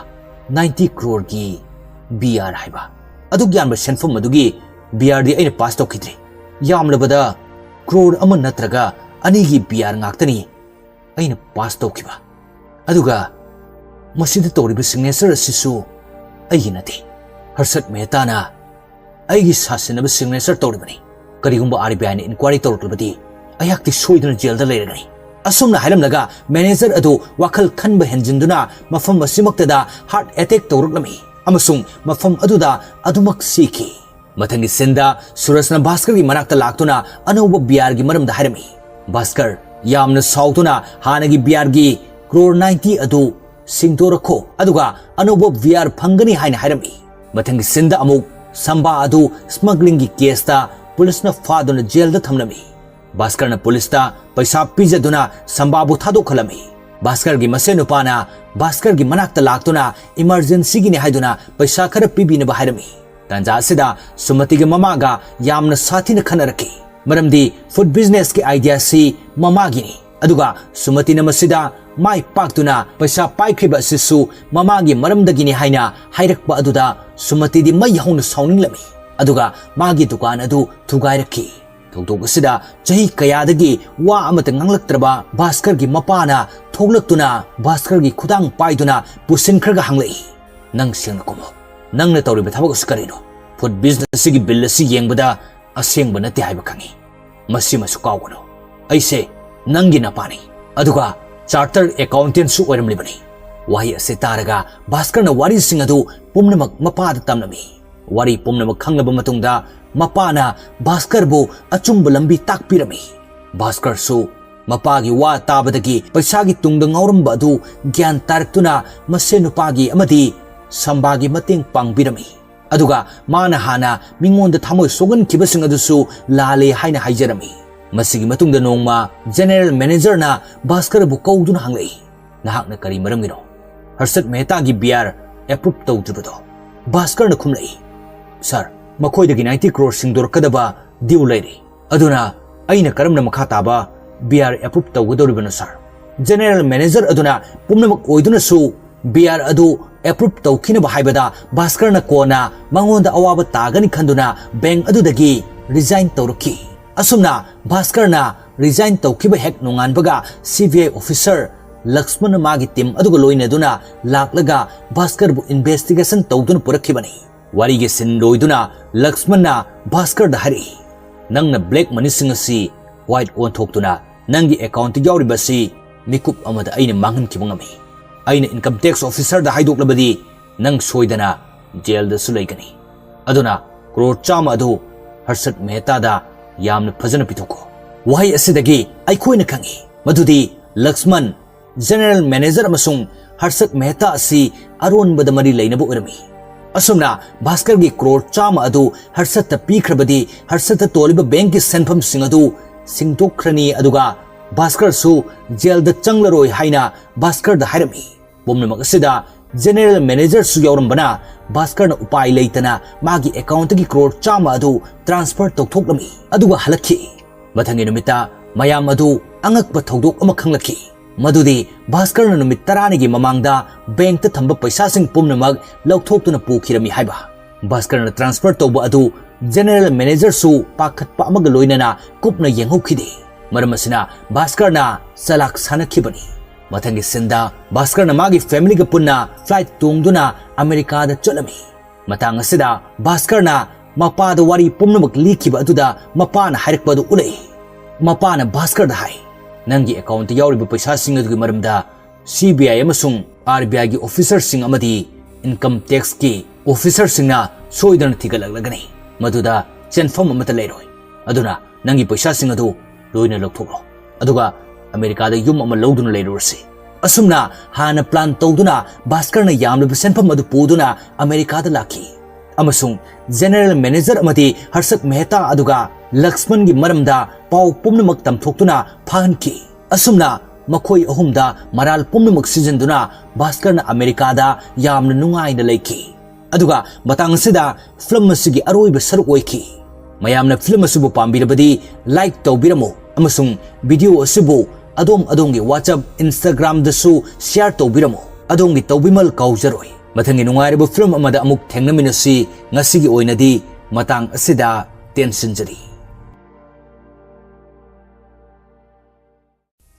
ꯅꯥꯏꯟꯇꯤ ꯀ꯭ꯔꯣꯔꯒꯤ ꯕꯤꯌꯥꯔ ꯍꯥꯏꯕ? ꯑꯗꯨꯛ ꯌꯥꯝꯕ ꯁꯦꯟꯐꯝ ꯑꯗꯨꯒꯤ ꯕꯤꯌꯥꯔꯗꯤ ꯑꯩꯅ ꯄꯥꯁ ꯇꯧꯈꯤꯗ꯭ꯔꯤ꯫ ꯌꯥꯝꯂꯕꯗ ꯀ꯭ꯔꯣꯔ ꯑꯃ ꯅꯠꯇ꯭ꯔꯒ ꯑꯅꯤꯒꯤ ꯕꯤꯌꯥꯔ ꯉꯥꯛꯇꯅꯤ ꯑꯩꯅ ꯄꯥꯁ ꯇꯧꯈꯤꯕ꯫ ꯑꯗꯨꯒ ꯃꯁꯤꯗ ꯇꯧꯔꯤꯕ ꯁꯤꯒꯅꯦꯆꯔ ꯑꯁꯤꯁꯨ ꯑꯩꯒꯤ ꯅꯠꯇꯦ꯫ ꯍꯔꯁꯠ ꯃꯦꯍꯇꯥꯅ ꯑꯩꯒꯤ ꯁꯥꯁꯤꯟꯅꯕ ꯁꯤꯒꯅꯦꯆꯔ ꯇꯧꯔꯤꯕꯅꯤ꯫ ꯀꯔꯤꯒꯨꯝꯕ ꯑꯥꯔ ꯕꯤ ꯑꯥꯏꯅ ꯏꯟꯀ꯭ꯋꯥꯏꯔꯤ ꯇꯧꯔꯛꯂꯕꯗꯤ ꯑꯩꯍꯥꯛꯇꯤ ꯁꯣꯏꯗꯅ ꯖꯦꯜꯗ ꯂꯩꯔꯒꯅꯤ꯫" ꯑꯁꯨꯝꯅ ꯍꯥꯏꯔꯝꯂꯒ ꯃꯦꯅꯦꯖꯔ ꯑꯗꯨ ꯋꯥꯈꯜ ꯈꯟꯕ ꯍꯦꯟꯖꯤꯟꯗꯨꯅ ꯃꯐꯝ ꯑꯁꯤꯃꯛꯇꯗ ꯍꯥꯔꯠ ꯑꯦꯇꯦꯛ ꯇꯧꯔꯛꯂꯝꯃꯤ ꯑꯃꯁꯨꯡ ꯃꯐꯝ ꯑꯗꯨꯗ ꯑꯗꯨꯃꯛ ꯁꯤꯈꯤ꯫ ꯃꯊꯪꯒꯤ ꯁꯤꯟꯗ ꯁꯨꯔꯖꯅ ꯚꯥꯁꯀꯔꯒꯤ ꯃꯅꯥꯛꯇ ꯂꯥꯛꯇꯨꯅ ꯑꯅꯧꯕ ꯕꯤꯌꯥꯔꯒꯤ ꯃꯔꯝꯗ ꯍꯥꯏꯔꯝꯃꯤ꯫ "ꯚꯥꯁꯀꯔ, ꯌꯥꯝꯅ ꯁꯥꯎꯗꯨꯅ ꯍꯥꯟꯅꯒꯤ ꯕꯤꯌꯥꯔꯒꯤ ꯀ꯭ꯔꯣꯔ ꯅꯥꯏꯟꯇꯤ ꯑꯗꯨ ꯁꯤꯡꯗꯣꯔꯛꯈꯣ, ꯑꯗꯨꯒ ꯑꯅꯧꯕ ꯕꯤꯌꯥꯔ ꯐꯪꯒꯅꯤ" ꯍꯥꯏꯅ ꯍꯥꯏꯔꯝꯃꯤ꯫ ꯃꯊꯪꯒꯤ ꯁꯤꯟꯗ ꯑꯃꯨꯛ ꯁꯝꯕꯥ ꯑꯗꯨ ꯁ꯭ꯃꯒ꯭ꯂꯤꯡꯒꯤ ꯀꯦꯁꯇ ꯄꯨꯂꯤꯁꯅ ꯐꯥꯗꯨꯅ ꯖꯦꯜꯗ ꯊꯝꯂꯝꯃꯤ꯫ ꯚꯥꯁꯀꯔꯅ ꯄꯨꯂꯤꯁꯇ ꯄꯩꯁꯥ ꯄꯤꯖꯗꯨꯅ ꯁꯝꯕꯥꯕꯨ ꯊꯥꯗꯣꯛꯍꯜꯂꯝꯃꯤ꯫ ꯚꯥꯁꯀꯔꯒꯤ ꯃꯁꯦꯟ ꯅꯨꯄꯥꯅ ꯚꯥꯁꯀꯔꯒꯤ ꯃꯅꯥꯛꯇ ꯂꯥꯛꯇꯨꯅ ꯏꯃꯔꯖꯦꯟꯁꯤꯒꯤꯅꯤ ꯍꯥꯏꯗꯨꯅ ꯄꯩꯁꯥ ꯈꯔ ꯄꯤꯕꯤꯅꯕ ꯍꯥꯏꯔꯝꯃꯤ꯫ ꯇꯥꯟꯖꯥ ꯑꯁꯤꯗ ꯁꯨꯃꯇꯤꯒꯤ ꯃꯃꯥꯒ ꯌꯥꯝꯅ ꯁꯥꯊꯤꯅ ꯈꯠꯅꯔꯛꯈꯤ꯫ ꯃꯔꯝꯗꯤ ꯐꯨꯗ ꯕꯤꯖꯤꯅꯦꯁꯀꯤ ꯑꯥꯏꯗꯤꯌꯥꯁꯤ ꯃꯃꯥꯒꯤꯅꯤ꯫ ꯑꯗꯨꯒ ꯁꯨꯃꯇꯤꯅ ꯃꯁꯤꯗ ꯃꯥꯏ ꯄꯥꯛꯇꯨꯅ ꯄꯩꯁꯥ ꯄꯥꯏꯈ꯭ꯔꯤꯕ ꯑꯁꯤꯁꯨ ꯃꯃꯥꯒꯤ ꯃꯔꯝꯗꯒꯤꯅꯤ ꯍꯥꯏꯅ ꯍꯥꯏꯔꯛꯄ ꯑꯗꯨꯗ ꯁꯨꯃꯇꯤꯗꯤ ꯃꯩ ꯍꯧꯅ ꯁꯥꯎꯅꯤꯡꯂꯝꯃꯤ꯫ ꯑꯗꯨꯒ ꯃꯥꯒꯤ ꯗꯨꯀꯥꯟ ꯑꯗꯨ ꯊꯨꯒꯥꯏꯔꯛꯈꯤ꯫ ꯊꯧꯗꯣꯛ ꯑꯁꯤꯗ ꯆꯍꯤ ꯀꯌꯥꯗꯒꯤ ꯋꯥ ꯑꯃꯠꯇ ꯉꯥꯡꯂꯛꯇ꯭ꯔꯕ ꯚꯥꯁꯀꯔꯒꯤ ꯃꯄꯥꯅ ꯊꯣꯛꯂꯛꯇꯨꯅ ꯚꯥꯁꯀꯔꯒꯤ ꯈꯨꯗꯥꯡ ꯄꯥꯏꯗꯨꯅ ꯄꯨꯁꯤꯟꯈ꯭ꯔꯒ ꯍꯪꯂꯛꯏ, "ꯅꯪ ꯁꯦꯡꯅ ꯈꯨꯝꯃꯨ꯫ ꯅꯪꯅ ꯇꯧꯔꯤꯕ ꯊꯕꯛ ꯑꯁꯤ ꯀꯔꯤꯅꯣ? ꯐꯨꯗ ꯕꯤꯖꯤꯅꯦꯁ ꯑꯁꯤꯒꯤ ꯕꯤꯜ ꯑꯁꯤ ꯌꯦꯡꯕꯗ ꯑꯁꯦꯡꯕ ꯅꯠꯇꯦ ꯍꯥꯏꯕ ꯈꯪꯏ꯫ ꯃꯁꯤꯃꯁꯨ ꯀꯥꯎꯒꯅꯨ꯫ ꯑꯩꯁꯦ ꯅꯪꯒꯤ ꯅꯄꯥꯅꯤ꯫ ꯑꯗꯨꯒ ꯆꯥꯔꯇꯔ ꯑꯦꯀꯥꯎꯟꯇꯦꯟꯁꯨ ꯑꯣꯏꯔꯝꯂꯤꯕꯅꯤ꯫" ꯋꯥꯍꯩ ꯑꯁꯤ ꯇꯥꯔꯒ ꯚꯥꯁꯀꯔꯅ ꯋꯥꯔꯤꯁꯤꯡ ꯑꯗꯨ ꯄꯨꯝꯅꯃꯛ ꯃꯄꯥꯗ ꯇꯝꯂꯝꯃꯤ꯫ ꯋꯥꯔꯤ ꯄꯨꯝꯅꯃꯛ ꯈꯪꯂꯕ ꯃꯇꯨꯡꯗ ꯃꯄꯥꯅ ꯚꯥꯁꯀꯔꯕꯨ ꯑꯆꯨꯝꯕ ꯂꯝꯕꯤ ꯇꯥꯛꯄꯤꯔꯝꯃꯤ꯫ ꯚꯥꯁꯀꯔꯁꯨ ꯃꯄꯥꯒꯤ ꯋꯥ ꯇꯥꯕꯗꯒꯤ ꯄꯩꯁꯥꯒꯤ ꯇꯨꯡꯗ ꯉꯥꯎꯔꯝꯕ ꯑꯗꯨ ꯒ꯭ꯌꯥꯟ ꯇꯥꯔꯛꯇꯨꯅ ꯃꯁꯦꯟ ꯅꯨꯄꯥꯒꯤ ꯑꯃꯗꯤ ꯁꯝꯕꯥꯒꯤ ꯃꯇꯦꯡ ꯄꯥꯡꯕꯤꯔꯝꯃꯤ꯫ ꯑꯗꯨꯒ ꯃꯥꯅ ꯍꯥꯟꯅ ꯃꯤꯉꯣꯟꯗ ꯊꯃꯣꯏ ꯁꯣꯛꯍꯟꯈꯤꯕꯁꯤꯡ ꯑꯗꯨꯁꯨ ꯂꯥꯜꯂꯦ ꯍꯥꯏꯅ ꯍꯥꯏꯖꯔꯝꯃꯤ꯫ ꯃꯁꯤꯒꯤ ꯃꯇꯨꯡꯗ ꯅꯣꯡꯃ ꯖꯦꯅꯦꯔꯦꯜ ꯃꯦꯅꯦꯖꯔꯅ ꯚꯥꯁꯀꯔꯕꯨ ꯀꯧꯗꯨꯅ ꯍꯪꯂꯛꯏ, "ꯅꯍꯥꯛꯅ ꯀꯔꯤ ꯃꯔꯝꯒꯤꯅꯣ ꯍꯔꯁꯠ ꯃꯦꯍꯇꯥꯒꯤ ꯕꯤꯌꯥꯔ ꯑꯦꯄ꯭ꯔꯨꯞ ꯇꯧꯗ꯭ꯔꯤꯕꯗꯣ?" ꯚꯥꯁꯀꯔꯅ ꯈꯨꯝꯂꯛꯏ, "ꯁꯥꯔ, ꯃꯈꯣꯏꯗꯒꯤ ꯅꯥꯏꯟꯇꯤ ꯀ꯭ꯔꯣꯔ ꯁꯤꯡꯗꯣꯔꯛꯀꯗꯕ ꯗ꯭ꯌꯨ ꯂꯩꯔꯤ꯫ ꯑꯗꯨꯅ ꯑꯩꯅ ꯀꯔꯝꯅ ꯃꯈꯥ ꯇꯥꯕ ꯕꯤꯌꯥꯔ ꯑꯦꯄ꯭ꯔꯨꯞ ꯇꯧꯒꯗꯧꯔꯤꯕꯅꯣ, ꯁꯥꯔ?" ꯖꯦꯅꯦꯔꯦꯜ ꯃꯦꯅꯦꯖꯔ ꯑꯗꯨꯅ ꯄꯨꯝꯅꯃꯛ ꯑꯣꯏꯗꯨꯅꯁꯨ ꯕꯤꯌꯥꯔ ꯑꯗꯨ ꯑꯦꯄ꯭ꯔꯨꯞ ꯇꯧꯈꯤꯅꯕ ꯍꯥꯏꯕꯗ ꯚꯥꯁꯀꯔꯅ ꯀꯣꯟꯅ ꯃꯉꯣꯟꯗ ꯑꯋꯥꯕ ꯇꯥꯒꯅꯤ ꯈꯟꯗꯨꯅ ꯕꯦꯡꯛ ꯑꯗꯨꯗꯒꯤ ꯔꯤꯖꯥꯏꯟ ꯇꯧꯔꯛꯈꯤ꯫ ꯑꯁꯨꯝꯅ ꯚꯥꯁꯀꯔꯅ ꯔꯤꯖꯥꯏꯟ ꯇꯧꯈꯤꯕ ꯍꯦꯛ ꯅꯣꯡꯉꯥꯟꯕꯒ ꯁꯤ ꯕꯤ ꯑꯥꯏ ꯑꯣꯐꯤꯁꯔ ꯂꯛꯁꯃꯟꯅ ꯃꯥꯒꯤ ꯇꯤꯝ ꯑꯗꯨꯒ ꯂꯣꯏꯅꯗꯨꯅ ꯂꯥꯛꯂꯒ ꯚꯥꯁꯀꯔꯕꯨ ꯏꯟꯚꯦꯁꯇꯤꯒꯦꯁꯟ ꯇꯧꯗꯨꯅ ꯄꯨꯔꯛꯈꯤꯕꯅꯤ꯫ ꯋꯥꯔꯤꯒꯤ ꯁꯤꯟ ꯂꯣꯏꯗꯨꯅ ꯂꯛꯁꯃꯟꯅ ꯚꯥꯁꯀꯔꯗ ꯍꯥꯏꯔꯛꯏ, "ꯅꯪꯅ ꯕ꯭ꯂꯦꯛ ꯃꯅꯤꯁꯤꯡ ꯑꯁꯤ ꯋꯥꯏꯠ ꯑꯣꯟꯊꯣꯛꯇꯨꯅ ꯅꯪꯒꯤ ꯑꯦꯀꯥꯎꯟꯇ ꯌꯥꯎꯔꯤꯕ ꯑꯁꯤ ꯃꯤꯀꯨꯞ ꯑꯃꯗ ꯑꯩꯅ ꯃꯥꯡꯍꯟꯈꯤꯕ ꯉꯝꯃꯤ꯫ ꯑꯩꯅ ꯏꯟꯀꯝ ꯇꯦꯛꯁ ꯑꯣꯐꯤꯁꯔꯗ ꯍꯥꯏꯗꯣꯛꯂꯕꯗꯤ ꯅꯪ ꯁꯣꯏꯗꯅ ꯖꯦꯜꯗꯁꯨ ꯂꯩꯒꯅꯤ꯫ ꯑꯗꯨꯅ ꯀ꯭ꯔꯣꯔ ꯆꯥꯝꯃ ꯑꯗꯨ ꯍꯔꯁꯠ ꯃꯦꯍꯇꯥꯗ ꯌꯥꯝꯅ ꯐꯖꯅ ꯄꯤꯊꯣꯛꯈꯣ꯫" ꯋꯥꯍꯩ ꯑꯁꯤꯗꯒꯤ ꯑꯩꯈꯣꯏꯅ ꯈꯪꯏ ꯃꯗꯨꯗꯤ ꯂꯛꯁꯃꯟ, ꯖꯦꯅꯦꯔꯦꯜ ꯃꯦꯅꯦꯖꯔ ꯑꯃꯁꯨꯡ ꯍꯔꯁꯠ ꯃꯦꯍꯇꯥ ꯑꯁꯤ ꯑꯔꯣꯟꯕꯗ ꯃꯔꯤ ꯂꯩꯅꯕ ꯑꯣꯏꯔꯝꯃꯤ꯫ ꯑꯁꯨꯝꯅ ꯚꯥꯁꯀꯔꯒꯤ ꯀ꯭ꯔꯣꯔ ꯆꯥꯝꯃ ꯑꯗꯨ ꯍꯔꯁꯠꯇ ꯄꯤꯈ꯭ꯔꯕꯗꯤ ꯍꯔꯁꯠꯇ ꯇꯣꯜꯂꯤꯕ ꯕꯦꯡꯛꯀꯤ ꯁꯦꯟꯐꯝꯁꯤꯡ ꯑꯗꯨ ꯁꯤꯡꯗꯣꯛꯈ꯭ꯔꯅꯤ, ꯑꯗꯨꯒ ꯚꯥꯁꯀꯔꯁꯨ ꯖꯦꯜꯗ ꯆꯪꯂꯔꯣꯏ ꯍꯥꯏꯅ ꯚꯥꯁꯀꯔꯗ ꯍꯥꯏꯔꯝꯃꯤ꯫ ꯄꯨꯝꯅꯃꯛ ꯑꯁꯤꯗ ꯖꯦꯅꯦꯔꯦꯜ ꯃꯦꯅꯦꯖꯔꯁꯨ ꯌꯥꯎꯔꯝꯕꯅ ꯚꯥꯁꯀꯔꯅ ꯎꯄꯥꯏ ꯂꯩꯇꯅ ꯃꯥꯒꯤ ꯑꯦꯀꯥꯎꯟꯠꯇꯒꯤ ꯀ꯭ꯔꯣꯔ ꯆꯥꯝꯃ ꯑꯗꯨ ꯇ꯭ꯔꯥꯟꯁꯐꯔ ꯇꯧꯊꯣꯛꯂꯝꯃꯤ, ꯑꯗꯨꯒ ꯍꯜꯂꯛꯈꯤ꯫ ꯃꯊꯪꯒꯤ ꯅꯨꯃꯤꯠꯇ ꯃꯌꯥꯝ ꯑꯗꯨ ꯑꯉꯛꯄ ꯊꯧꯗꯣꯛ ꯑꯃ ꯈꯪꯂꯛꯈꯤ, ꯃꯗꯨꯗꯤ ꯚꯥꯁꯀꯔꯅ ꯅꯨꯃꯤꯠ ꯇꯔꯥꯅꯤꯒꯤ ꯃꯃꯥꯡꯗ ꯕꯦꯡꯛꯇ ꯊꯝꯕ ꯄꯩꯁꯥꯁꯤꯡ ꯄꯨꯝꯅꯃꯛ ꯂꯧꯊꯣꯛꯇꯨꯅ ꯄꯨꯈꯤꯔꯝꯃꯤ ꯍꯥꯏꯕ꯫ ꯚꯥꯁꯀꯔꯅ ꯇ꯭ꯔꯥꯟꯁꯐꯔ ꯇꯧꯕ ꯑꯗꯨ ꯖꯦꯅꯦꯔꯦꯜ ꯃꯦꯅꯦꯖꯔꯁꯨ ꯄꯥꯈꯠꯄ ꯑꯃꯒ ꯂꯣꯏꯅꯅ ꯀꯨꯞꯅ ꯌꯦꯡꯍꯧꯈꯤꯗꯦ꯫ ꯃꯔꯝ ꯑꯁꯤꯅ ꯚꯥꯁꯀꯔꯅ ꯆꯂꯥꯛ ꯁꯥꯟꯅꯈꯤꯕꯅꯤ꯫ ꯃꯊꯪꯒꯤ ꯁꯤꯟꯗ ꯚꯥꯁꯀꯔꯅ ꯃꯥꯒꯤ ꯐꯦꯃꯤꯂꯤꯒ ꯄꯨꯟꯅ ꯐ꯭ꯂꯥꯏꯠ ꯇꯣꯡꯗꯨꯅ ꯑꯃꯦꯔꯤꯀꯥꯗ ꯆꯠꯂꯝꯃꯤ꯫ ꯃꯇꯥꯡ ꯑꯁꯤꯗ ꯚꯥꯁꯀꯔꯅ ꯃꯄꯥꯗ ꯋꯥꯔꯤ ꯄꯨꯝꯅꯃꯛ ꯂꯤꯈꯤꯕ ꯑꯗꯨꯗ ꯃꯄꯥꯅ ꯍꯥꯏꯔꯛꯄ ꯑꯗꯨ ꯎꯠꯂꯛꯏ꯫ ꯃꯄꯥꯅ ꯚꯥꯁꯀꯔꯗ ꯍꯥꯏ, "ꯅꯪꯒꯤ ꯑꯦꯀꯥꯎꯟꯠꯇ ꯌꯥꯎꯔꯤꯕ ꯄꯩꯁꯥꯁꯤꯡ ꯑꯗꯨꯒꯤ ꯃꯔꯝꯗ ꯁꯤ ꯕꯤ ꯑꯥꯏ ꯑꯃꯁꯨꯡ ꯑꯥꯔ ꯕꯤ ꯑꯥꯏꯒꯤ ꯑꯣꯐꯤꯁꯔꯁꯤꯡ ꯑꯃꯗꯤ ꯏꯟꯀꯝ ꯇꯦꯛꯁꯀꯤ ꯑꯣꯐꯤꯁꯔꯁꯤꯡꯅ ꯁꯣꯏꯗꯅ ꯊꯤꯒꯠꯂꯛꯂꯒꯅꯤ꯫ ꯃꯗꯨꯗ ꯆꯦꯟꯐꯝ ꯑꯃꯠꯇ ꯂꯩꯔꯣꯏ꯫ ꯑꯗꯨꯅ ꯅꯪꯒꯤ ꯄꯩꯁꯥꯁꯤꯡ ꯑꯗꯨ ꯂꯣꯏꯅ ꯂꯧꯊꯣꯛꯂꯣ꯫ ꯑꯗꯨꯒ ꯑꯃꯦꯔꯤꯀꯥꯗ ꯌꯨꯝ ꯑꯃ ꯂꯧꯗꯨꯅ ꯂꯩꯔꯨꯔꯁꯤ꯫" ꯑꯁꯨꯝꯅ ꯍꯥꯟꯅ ꯄ꯭ꯂꯥꯟ ꯇꯧꯗꯨꯅ ꯚꯥꯁꯀꯔꯅ ꯌꯥꯝꯂꯕ ꯁꯦꯟꯐꯝ ꯑꯗꯨ ꯄꯨꯗꯨꯅ ꯑꯃꯦꯔꯤꯀꯥꯗ ꯂꯥꯛꯈꯤ, ꯑꯃꯁꯨꯡ ꯖꯦꯅꯦꯔꯦꯜ ꯃꯦꯅꯦꯖꯔ ꯑꯃꯗꯤ ꯍꯔꯁꯠ ꯃꯦꯍꯇꯥ ꯑꯗꯨꯒ ꯂꯛꯁꯃꯟꯒꯤ ꯃꯔꯝꯗ ꯄꯥꯎ ꯄꯨꯝꯅꯃꯛ ꯇꯝꯊꯣꯛꯇꯨꯅ ꯐꯥꯍꯟꯈꯤ꯫ ꯑꯁꯨꯝꯅ ꯃꯈꯣꯏ ꯑꯍꯨꯝꯗ ꯃꯔꯥꯜ ꯄꯨꯝꯅꯃꯛ ꯁꯤꯖꯤꯟꯗꯨꯅ ꯚꯥꯁꯀꯔꯅ ꯑꯃꯦꯔꯤꯀꯥꯗ ꯌꯥꯝꯅ ꯅꯨꯡꯉꯥꯏꯅ ꯂꯩꯈꯤ꯫ ꯑꯗꯨꯒ ꯃꯇꯥꯡ ꯑꯁꯤꯗ ꯐꯤꯂꯝ ꯑꯁꯤꯒꯤ ꯑꯔꯣꯏꯕ ꯁꯔꯨꯛ ꯑꯣꯏꯈꯤ꯫ ꯃꯌꯥꯝꯅ ꯐꯤꯂꯝ ꯑꯁꯤꯕꯨ ꯄꯥꯝꯕꯤꯔꯕꯗꯤ ꯂꯥꯏꯛ ꯇꯧꯕꯤꯔꯝꯃꯨ, ꯑꯃꯁꯨꯡ ꯚꯤꯗꯤꯑꯣ ꯑꯁꯤꯕꯨ ꯑꯗꯣꯝ ꯑꯗꯣꯝꯒꯤ ꯋꯥꯆꯞ, ꯏꯟꯁꯇꯥꯒ꯭ꯔꯥꯝꯗꯁꯨ ꯁꯤꯌꯥꯔ ꯇꯧꯕꯤꯔꯝꯃꯨ꯫ ꯑꯗꯣꯝꯒꯤ ꯇꯧꯕꯤꯃꯜ ꯀꯥꯎꯖꯔꯣꯏ꯫ ꯃꯊꯪꯒꯤ ꯅꯨꯡꯉꯥꯏꯔꯕ ꯐꯤꯂꯝ ꯑꯃꯗ ꯑꯃꯨꯛ ꯊꯦꯡꯅꯃꯤꯟꯅꯁꯤ꯫ ꯉꯁꯤꯒꯤ ꯑꯣꯏꯅꯗꯤ ꯃꯇꯥꯡ ꯑꯁꯤꯗ ꯇꯦꯟꯁꯤꯟꯖꯔꯤ꯫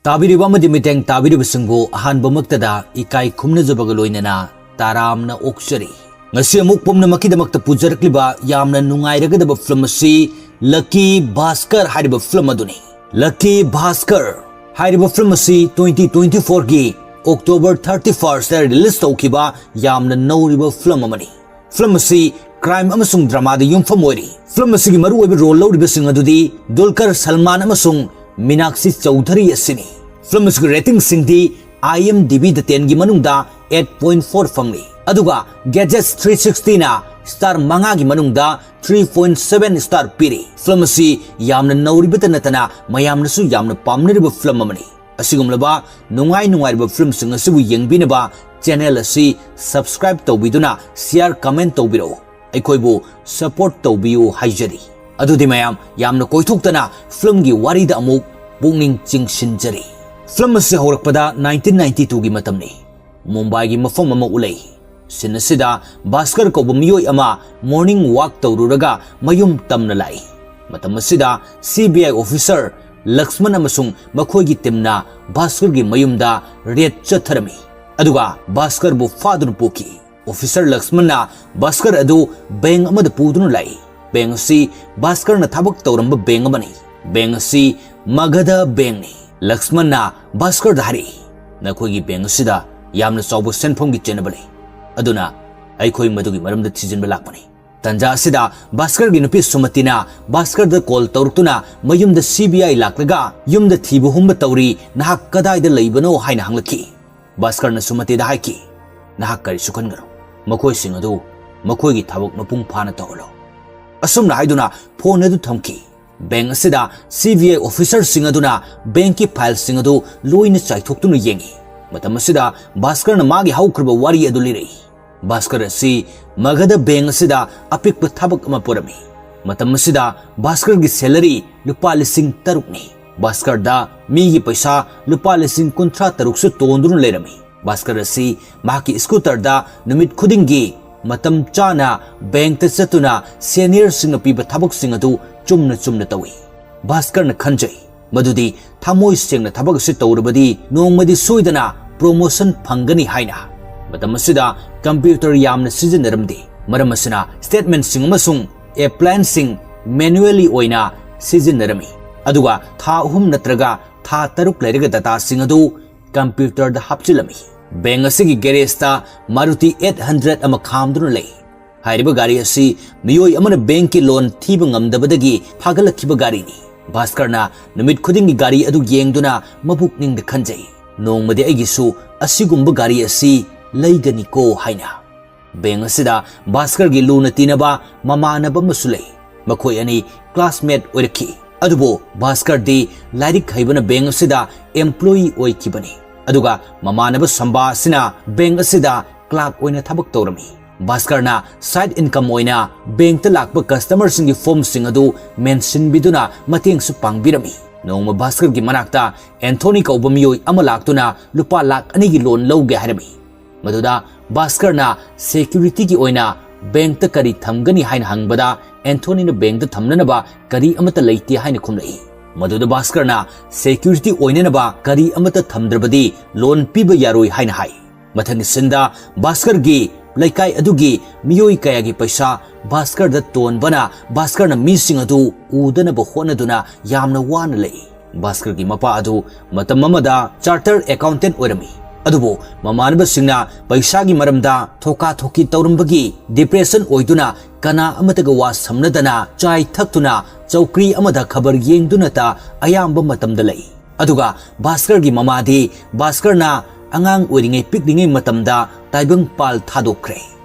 ꯇꯥꯕꯤꯔꯤꯕ ꯑꯃꯗꯤ ꯃꯤꯠꯌꯦꯡ ꯇꯥꯕꯤꯔꯤꯕꯁꯤꯡꯕꯨ ꯑꯍꯥꯟꯕꯃꯛꯇꯗ ꯏꯀꯥꯏ ꯈꯨꯝꯅꯖꯕꯒ ꯂꯣꯏꯅꯅ ꯇꯔꯥꯝꯅ ꯑꯣꯛꯆꯔꯤ꯫ ꯉꯁꯤ ꯑꯃꯨꯛ ꯄꯨꯝꯅꯃꯛꯀꯤꯗꯃꯛꯇ ꯄꯨꯖꯔꯛꯂꯤꯕ ꯌꯥꯝꯅ ꯅꯨꯡꯉꯥꯏꯔꯒꯗꯕ ꯐꯤꯂꯝ ꯑꯁꯤ ꯂꯛꯀꯤ ꯚꯥꯁꯀꯔ ꯍꯥꯏꯔꯤꯕ ꯐꯤꯂꯝ ꯑꯗꯨꯅꯤ꯫ ꯂꯛꯀꯤ ꯚꯥꯁꯀꯔ ꯍꯥꯏꯔꯤꯕ ꯐꯤꯂꯝ ꯑꯁꯤ ꯇ꯭ꯋꯦꯟꯇꯤ ꯇ꯭ꯋꯦꯟꯇꯤ ꯐꯣꯔꯒꯤ ꯑꯣꯛꯇꯣꯕꯔ ꯊꯥꯔꯇꯤ ꯐꯥꯔꯁꯇ ꯔꯤꯂꯤꯖ ꯇꯧꯈꯤꯕ ꯌꯥꯝꯅ ꯅꯧꯔꯤꯕ ꯐꯤꯂꯝ ꯑꯃꯅꯤ꯫ ꯐꯤꯂꯝ ꯑꯁꯤ ꯀ꯭ꯔꯥꯏꯝ ꯑꯃꯁꯨꯡ ꯗ꯭ꯔꯃꯥꯗ ꯌꯨꯝꯐꯝ ꯑꯣꯏꯔꯤ꯫ ꯐꯤꯂꯝ ꯑꯁꯤꯒꯤ ꯃꯔꯨꯑꯣꯏꯕ ꯔꯣꯜ ꯂꯧꯔꯤꯕꯁꯤꯡ ꯑꯗꯨꯗꯤ ꯗꯨꯜꯀꯔ ꯁꯜꯃꯥꯟ ꯑꯃꯁꯨꯡ ꯃꯤꯅꯥꯛꯁꯤ ꯆꯧꯙꯔꯤ ꯑꯁꯤꯅꯤ꯫ ꯐꯤꯂꯝ ꯑꯁꯤꯒꯤ ꯔꯦꯇꯤꯡꯁꯤꯡꯗꯤ ꯑꯥꯏ ꯑꯦꯝ ꯗꯤ ꯕꯤꯗ ꯇꯦꯟꯒꯤ ꯃꯅꯨꯡꯗ ꯑꯩꯠ ꯄꯣꯏꯟ ꯐꯣꯔ ꯐꯪꯂꯤ꯫ ꯑꯗꯨꯒ Gadgets three sixtyꯅ star ꯃꯉꯥꯒꯤ ꯃꯅꯨꯡꯗ three point seven star ꯄꯤꯔꯤ꯫ Film ꯑꯁꯤ ꯌꯥꯝꯅ ꯅꯧꯔꯤꯕꯇ ꯅꯠꯇꯅ ꯃꯌꯥꯝꯅꯁꯨ ꯌꯥꯝꯅ ꯄꯥꯝꯅꯔꯤꯕ film ꯑꯃꯅꯤ꯫ ꯑꯁꯤꯒꯨꯝꯂꯕ ꯅꯨꯡꯉꯥꯏ ꯅꯨꯡꯉꯥꯏꯔꯕ filmꯁꯤꯡ ꯑꯁꯤꯕꯨ ꯌꯦꯡꯕꯤꯅꯕ channel ꯑꯁꯤ subscribe ꯇꯧꯕꯤꯗꯨꯅ share, comment ꯇꯧꯕꯤꯔꯛꯎ꯫ ꯑꯩꯈꯣꯏꯕꯨ support ꯇꯧꯕꯤꯌꯨ ꯍꯥꯏꯖꯔꯤ꯫ ꯑꯗꯨꯗꯤ ꯃꯌꯥꯝ ꯌꯥꯝꯅ ꯀꯣꯏꯊꯣꯛꯇꯅ filmꯒꯤ ꯋꯥꯔꯤꯗ ꯑꯃꯨꯛ ꯄꯨꯛꯅꯤꯡ ꯆꯤꯡꯁꯤꯟꯖꯔꯤ꯫ Film ꯑꯁꯤ ꯍꯧꯔꯛꯄꯗ nineteen ninety twoꯒꯤ ꯃꯇꯝꯅꯤ꯫ ꯃꯨꯝꯕꯥꯏꯒꯤ ꯃꯐꯝ ꯑꯃ ꯎꯠꯂꯛꯏ꯫ Scene ꯑꯁꯤꯗ ꯚꯥꯁꯀꯔ ꯀꯧꯕ ꯃꯤꯑꯣꯏ ꯑꯃ morning walk ꯇꯧꯔꯨꯔꯒ ꯃꯌꯨꯝ ꯇꯝꯅ ꯂꯥꯛꯏ꯫ ꯃꯇꯝ ꯑꯁꯤꯗ CBI officer ꯂꯛꯁꯃꯟ ꯑꯃꯁꯨꯡ ꯃꯈꯣꯏꯒꯤ teamꯅ ꯚꯥꯁꯀꯔꯒꯤ ꯃꯌꯨꯝꯗ raid ꯆꯠꯊꯔꯝꯃꯤ꯫ ꯑꯗꯨꯒ ꯚꯥꯁꯀꯔꯕꯨ ꯐꯥꯗꯨꯅ ꯄꯨꯈꯤ꯫ Officer ꯂꯛꯁꯃꯟꯅ ꯚꯥꯁꯀꯔ ꯑꯗꯨ bank ꯑꯃꯗ ꯄꯨꯗꯨꯅ ꯂꯥꯛꯏ꯫ Bank ꯑꯁꯤ ꯚꯥꯁꯀꯔꯅ ꯊꯕꯛ ꯇꯧꯔꯝꯕ bank ꯑꯃꯅꯤ꯫ Bank ꯑꯁꯤ ꯃꯒꯙ bankꯅꯤ꯫ ꯂꯛꯁꯃꯟꯅ ꯚꯥꯁꯀꯔꯗ ꯍꯥꯏꯔꯛꯏ, "ꯅꯈꯣꯏꯒꯤ bank ꯑꯁꯤꯗ ꯌꯥꯝꯅ ꯆꯥꯎꯕ ꯁꯦꯟꯐꯝꯒꯤ ꯆꯦꯟꯅꯕ ꯂꯩ, ꯑꯗꯨꯅ ꯑꯩꯈꯣꯏ ꯃꯗꯨꯒꯤ ꯃꯔꯝꯗ ꯊꯤꯖꯤꯟꯕ ꯂꯥꯛꯄꯅꯤ"꯫ ꯇꯟꯖꯥ ꯑꯁꯤꯗ ꯚꯥꯁꯀꯔꯒꯤ ꯅꯨꯄꯤ ꯁꯨꯃꯇꯤꯅ ꯚꯥꯁꯀꯔꯗ call ꯇꯧꯔꯛꯇꯨꯅ ꯃꯌꯨꯝꯗ CBI ꯂꯥꯛꯂꯒ ꯌꯨꯝꯗ ꯊꯤꯕ ꯍꯨꯝꯕ ꯇꯧꯔꯤ, "ꯅꯍꯥꯛ ꯀꯗꯥꯏꯗ ꯂꯩꯕꯅꯣ?" ꯍꯥꯏꯅ ꯍꯪꯂꯛꯈꯤ꯫ ꯚꯥꯁꯀꯔꯅ ꯁꯨꯃꯇꯤꯗ ꯍꯥꯏꯈꯤ, "ꯅꯍꯥꯛ ꯀꯔꯤꯁꯨ ꯈꯟꯒꯅꯨ, ꯃꯈꯣꯏꯁꯤꯡ ꯑꯗꯨ ꯃꯈꯣꯏꯒꯤ ꯊꯕꯛ ꯃꯄꯨꯡ ꯐꯥꯅ ꯇꯧꯍꯜꯂꯣ"꯫ ꯑꯁꯨꯝꯅ ꯍꯥꯏꯗꯨꯅ phone ꯑꯗꯨ ꯊꯝꯈꯤ꯫ Bank ꯑꯁꯤꯗ CBI officerꯁꯤꯡ ꯑꯗꯨꯅ bankꯀꯤ fileꯁꯤꯡ ꯑꯗꯨ ꯂꯣꯏꯅ ꯆꯥꯏꯊꯣꯛꯇꯨꯅ ꯌꯦꯡꯉꯤ꯫ ꯃꯇꯝ ꯑꯁꯤꯗ ꯚꯥꯁꯀꯔꯅ ꯃꯥꯒꯤ ꯍꯧꯈ꯭ꯔꯕ ꯋꯥꯔꯤ ꯑꯗꯨ ꯂꯤꯔꯛꯏ꯫ ꯚꯥꯁꯀꯔ ꯑꯁꯤ ꯃꯒꯙ bank ꯑꯁꯤꯗ ꯑꯄꯤꯛꯄ ꯊꯕꯛ ꯑꯃ ꯄꯨꯔꯝꯃꯤ꯫ ꯃꯇꯝ ꯑꯁꯤꯗ ꯚꯥꯁꯀꯔꯒꯤ salary ꯂꯨꯄꯥ ꯂꯤꯁꯤꯡ ꯇꯔꯨꯛꯅꯤ꯫ ꯚꯥꯁꯀꯔꯗ ꯃꯤꯒꯤ ꯄꯩꯁꯥ ꯂꯨꯄꯥ ꯂꯤꯁꯤꯡ ꯀꯨꯟꯊ꯭ꯔꯥ ꯇꯔꯨꯛꯁꯨ ꯇꯣꯟꯗꯨꯅ ꯂꯩꯔꯝꯃꯤ꯫ ꯚꯥꯁꯀꯔ ꯑꯁꯤ ꯃꯍꯥꯛꯀꯤ scooterꯗ ꯅꯨꯃꯤꯠ ꯈꯨꯗꯤꯡꯒꯤ ꯃꯇꯝ ꯆꯥꯅ bankꯇ ꯆꯠꯇꯨꯅ seniorꯁꯤꯡꯅ ꯄꯤꯕ ꯊꯕꯛꯁꯤꯡ ꯑꯗꯨ ꯆꯨꯝꯅ ꯆꯨꯝꯅ ꯇꯧꯏ꯫ ꯚꯥꯁꯀꯔꯅ ꯈꯟꯖꯩ ꯃꯗꯨꯗꯤ ꯊꯃꯣꯏ ꯁꯦꯡꯅ ꯊꯕꯛ ꯑꯁꯤ ꯇꯧꯔꯕꯗꯤ ꯅꯣꯡꯃꯗꯤ ꯁꯣꯏꯗꯅ promotion ꯐꯪꯒꯅꯤ ꯍꯥꯏꯅ꯫ ꯃꯇꯝ ꯑꯁꯤꯗ computer ꯌꯥꯝꯅ ꯁꯤꯖꯤꯟꯅꯔꯝꯗꯦ꯫ ꯃꯔꯝ ꯑꯁꯤꯅ statementꯁꯤꯡ ꯑꯃꯁꯨꯡ applianceꯁꯤꯡ manually ꯑꯣꯏꯅ ꯁꯤꯖꯤꯟꯅꯔꯝꯃꯤ꯫ ꯑꯗꯨꯒ ꯊꯥ ꯑꯍꯨꯝ ꯅꯠꯇ꯭ꯔꯒ ꯊꯥ ꯇꯔꯨꯛ ꯂꯩꯔꯒ dataꯁꯤꯡ ꯑꯗꯨ computerꯗ ꯍꯥꯞꯆꯤꯜꯂꯝꯃꯤ꯫ Bank ꯑꯁꯤꯒꯤ garageꯇ Maruti eight hundred ꯑꯃ ꯈꯥꯝꯗꯨꯅ ꯂꯩ꯫ ꯍꯥꯏꯔꯤꯕ ꯒꯥꯔꯤ ꯑꯁꯤ ꯃꯤꯑꯣꯏ ꯑꯃꯅ bankꯀꯤ loan ꯊꯤꯕ ꯉꯝꯗꯕꯗꯒꯤ ꯐꯥꯒꯠꯂꯛꯈꯤꯕ ꯒꯥꯔꯤꯅꯤ꯫ ꯚꯥꯁꯀꯔꯅ ꯅꯨꯃꯤꯠ ꯈꯨꯗꯤꯡꯒꯤ ꯒꯥꯔꯤ ꯑꯗꯨ ꯌꯦꯡꯗꯨꯅ ꯃꯕꯨꯛꯅꯤꯡꯗ ꯈꯟꯖꯩ, "ꯅꯣꯡꯃꯗꯤ ꯑꯩꯒꯤꯁꯨ ꯑꯁꯤꯒꯨꯝꯕ ꯒꯥꯔꯤ ꯑꯁꯤ ꯂꯩꯒꯅꯤꯀꯣ ꯍꯥꯏꯅ꯫ ꯕꯦꯡꯛ ꯑꯁꯤꯗ ꯚꯥꯁꯀꯔꯒꯤ ꯂꯨꯅ ꯇꯤꯟꯅꯕ ꯃꯃꯥꯟꯅꯕ ꯑꯃꯁꯨ ꯂꯩ꯫ ꯃꯈꯣꯏ ꯑꯅꯤ ꯀ꯭ꯂꯥꯁꯃꯦꯠ ꯑꯣꯏꯔꯛꯈꯤ꯫ ꯑꯗꯨꯕꯨ ꯚꯥꯁꯀꯔꯗꯤ ꯂꯥꯏꯔꯤꯛ ꯍꯩꯕꯅ ꯕꯦꯡꯛ ꯑꯁꯤꯗ ꯑꯦꯝꯄ꯭ꯂꯣꯌꯤ ꯑꯣꯏꯈꯤꯕꯅꯤ꯫ ꯑꯗꯨꯒ ꯃꯃꯥꯟꯅꯕ ꯁꯝꯕꯥ ꯑꯁꯤꯅ ꯕꯦꯡꯛ ꯑꯁꯤꯗ ꯀ꯭ꯂꯥꯔꯛ ꯑꯣꯏꯅ ꯊꯕꯛ ꯇꯧꯔꯝꯃꯤ꯫ ꯚꯥꯁꯀꯔꯅ ꯁꯥꯏꯗ ꯏꯟꯀꯝ ꯑꯣꯏꯅ ꯕꯦꯡꯛꯇ ꯂꯥꯛꯄ ꯀꯁꯇꯃꯔꯁꯤꯡꯒꯤ ꯐꯣꯔꯝꯁꯤꯡ ꯑꯗꯨ ꯃꯦꯟꯁꯤꯟꯕꯤꯗꯨꯅ ꯃꯇꯦꯡꯁꯨ ꯄꯥꯡꯕꯤꯔꯝꯃꯤ꯫ ꯅꯣꯡꯃ ꯚꯥꯁꯀꯔꯒꯤ ꯃꯅꯥꯛꯇ ꯑꯦꯟꯊꯣꯅꯤ ꯀꯧꯕ ꯃꯤꯑꯣꯏ ꯑꯃ ꯂꯥꯛꯇꯨꯅ ꯂꯨꯄꯥ ꯂꯥꯈ ꯑꯅꯤꯒꯤ ꯂꯣꯟ ꯂꯧꯒꯦ ꯍꯥꯏꯔꯝꯃꯤ꯫ ꯃꯗꯨꯗ ꯚꯥꯁꯀꯔꯅ ꯁꯦꯀ꯭ꯌꯨꯔꯤꯇꯤꯒꯤ ꯑꯣꯏꯅ ꯕꯦꯡꯛꯇ ꯀꯔꯤ ꯊꯝꯒꯅꯤ ꯍꯥꯏꯅ ꯍꯪꯕꯗ, ꯑꯦꯟꯊꯣꯅꯤꯅ ꯕꯦꯡꯛꯇ ꯊꯝꯅꯅꯕ ꯀꯔꯤ ꯑꯃꯠꯇ ꯂꯩꯇꯦ ꯍꯥꯏꯅ ꯈꯨꯝꯂꯛꯏ꯫ ꯃꯗꯨꯗ ꯚꯥꯁꯀꯔꯅ ꯁꯦꯀ꯭ꯌꯨꯔꯤꯇꯤ ꯑꯣꯏꯅꯅꯕ ꯀꯔꯤ ꯑꯃꯠꯇ ꯊꯝꯗ꯭ꯔꯕꯗꯤ ꯂꯣꯟ ꯄꯤꯕ ꯌꯥꯔꯣꯏ ꯍꯥꯏꯅ ꯍꯥꯏ꯫ ꯃꯊꯪꯒꯤ ꯁꯤꯟꯗ ꯚꯥꯁꯀꯔꯒꯤ ꯂꯩꯀꯥꯏ ꯑꯗꯨꯒꯤ ꯃꯤꯑꯣꯏ ꯀꯌꯥꯒꯤ ꯄꯩꯁꯥ ꯚꯥꯁꯀꯔꯗ ꯇꯣꯟꯕꯅ ꯚꯥꯁꯀꯔꯅ ꯃꯤꯁꯤꯡ ꯑꯗꯨ ꯎꯗꯅꯕ ꯍꯣꯠꯅꯗꯨꯅ ꯌꯥꯝꯅ ꯋꯥꯅ ꯂꯩ꯫ ꯚꯥꯁꯀꯔꯒꯤ ꯃꯄꯥ ꯑꯗꯨ ꯃꯇꯝ ꯑꯃꯗ ꯆꯥꯔꯇꯔ ꯑꯦꯀꯥꯎꯟꯇꯦꯟ ꯑꯣꯏꯔꯝꯃꯤ꯫ ꯑꯗꯨꯕꯨ ꯃꯃꯥꯟꯅꯕꯁꯤꯡꯅ ꯄꯩꯁꯥꯒꯤ ꯃꯔꯝꯗ ꯊꯣꯀꯥ ꯊꯣꯀꯤ ꯇꯧꯔꯝꯕꯒꯤ ꯗꯤꯄ꯭ꯔꯦꯁꯟ ꯑꯣꯏꯗꯨꯅ ꯀꯅꯥ ꯑꯃꯠꯇꯒ ꯋꯥ ꯁꯝꯅꯗꯅ ꯆꯥꯏ ꯊꯛꯇꯨꯅ ꯆꯧꯀ꯭ꯔꯤ ꯑꯃꯗ ꯈꯕꯔ ꯌꯦꯡꯗꯨꯅꯇ ꯑꯌꯥꯝꯕ ꯃꯇꯝꯗ ꯂꯩ꯫ ꯑꯗꯨꯒ ꯚꯥꯁꯀꯔꯒꯤ ꯃꯃꯥꯗꯤ ꯚꯥꯁꯀꯔꯅ ꯑꯉꯥꯡ ꯑꯣꯏꯔꯤꯉꯩ ꯄꯤꯛꯂꯤꯉꯩ ꯃꯇꯝꯗ ꯇꯥꯏꯕꯪ ꯄꯥꯜ ꯊꯥꯗꯣꯛꯈ꯭ꯔꯦ꯫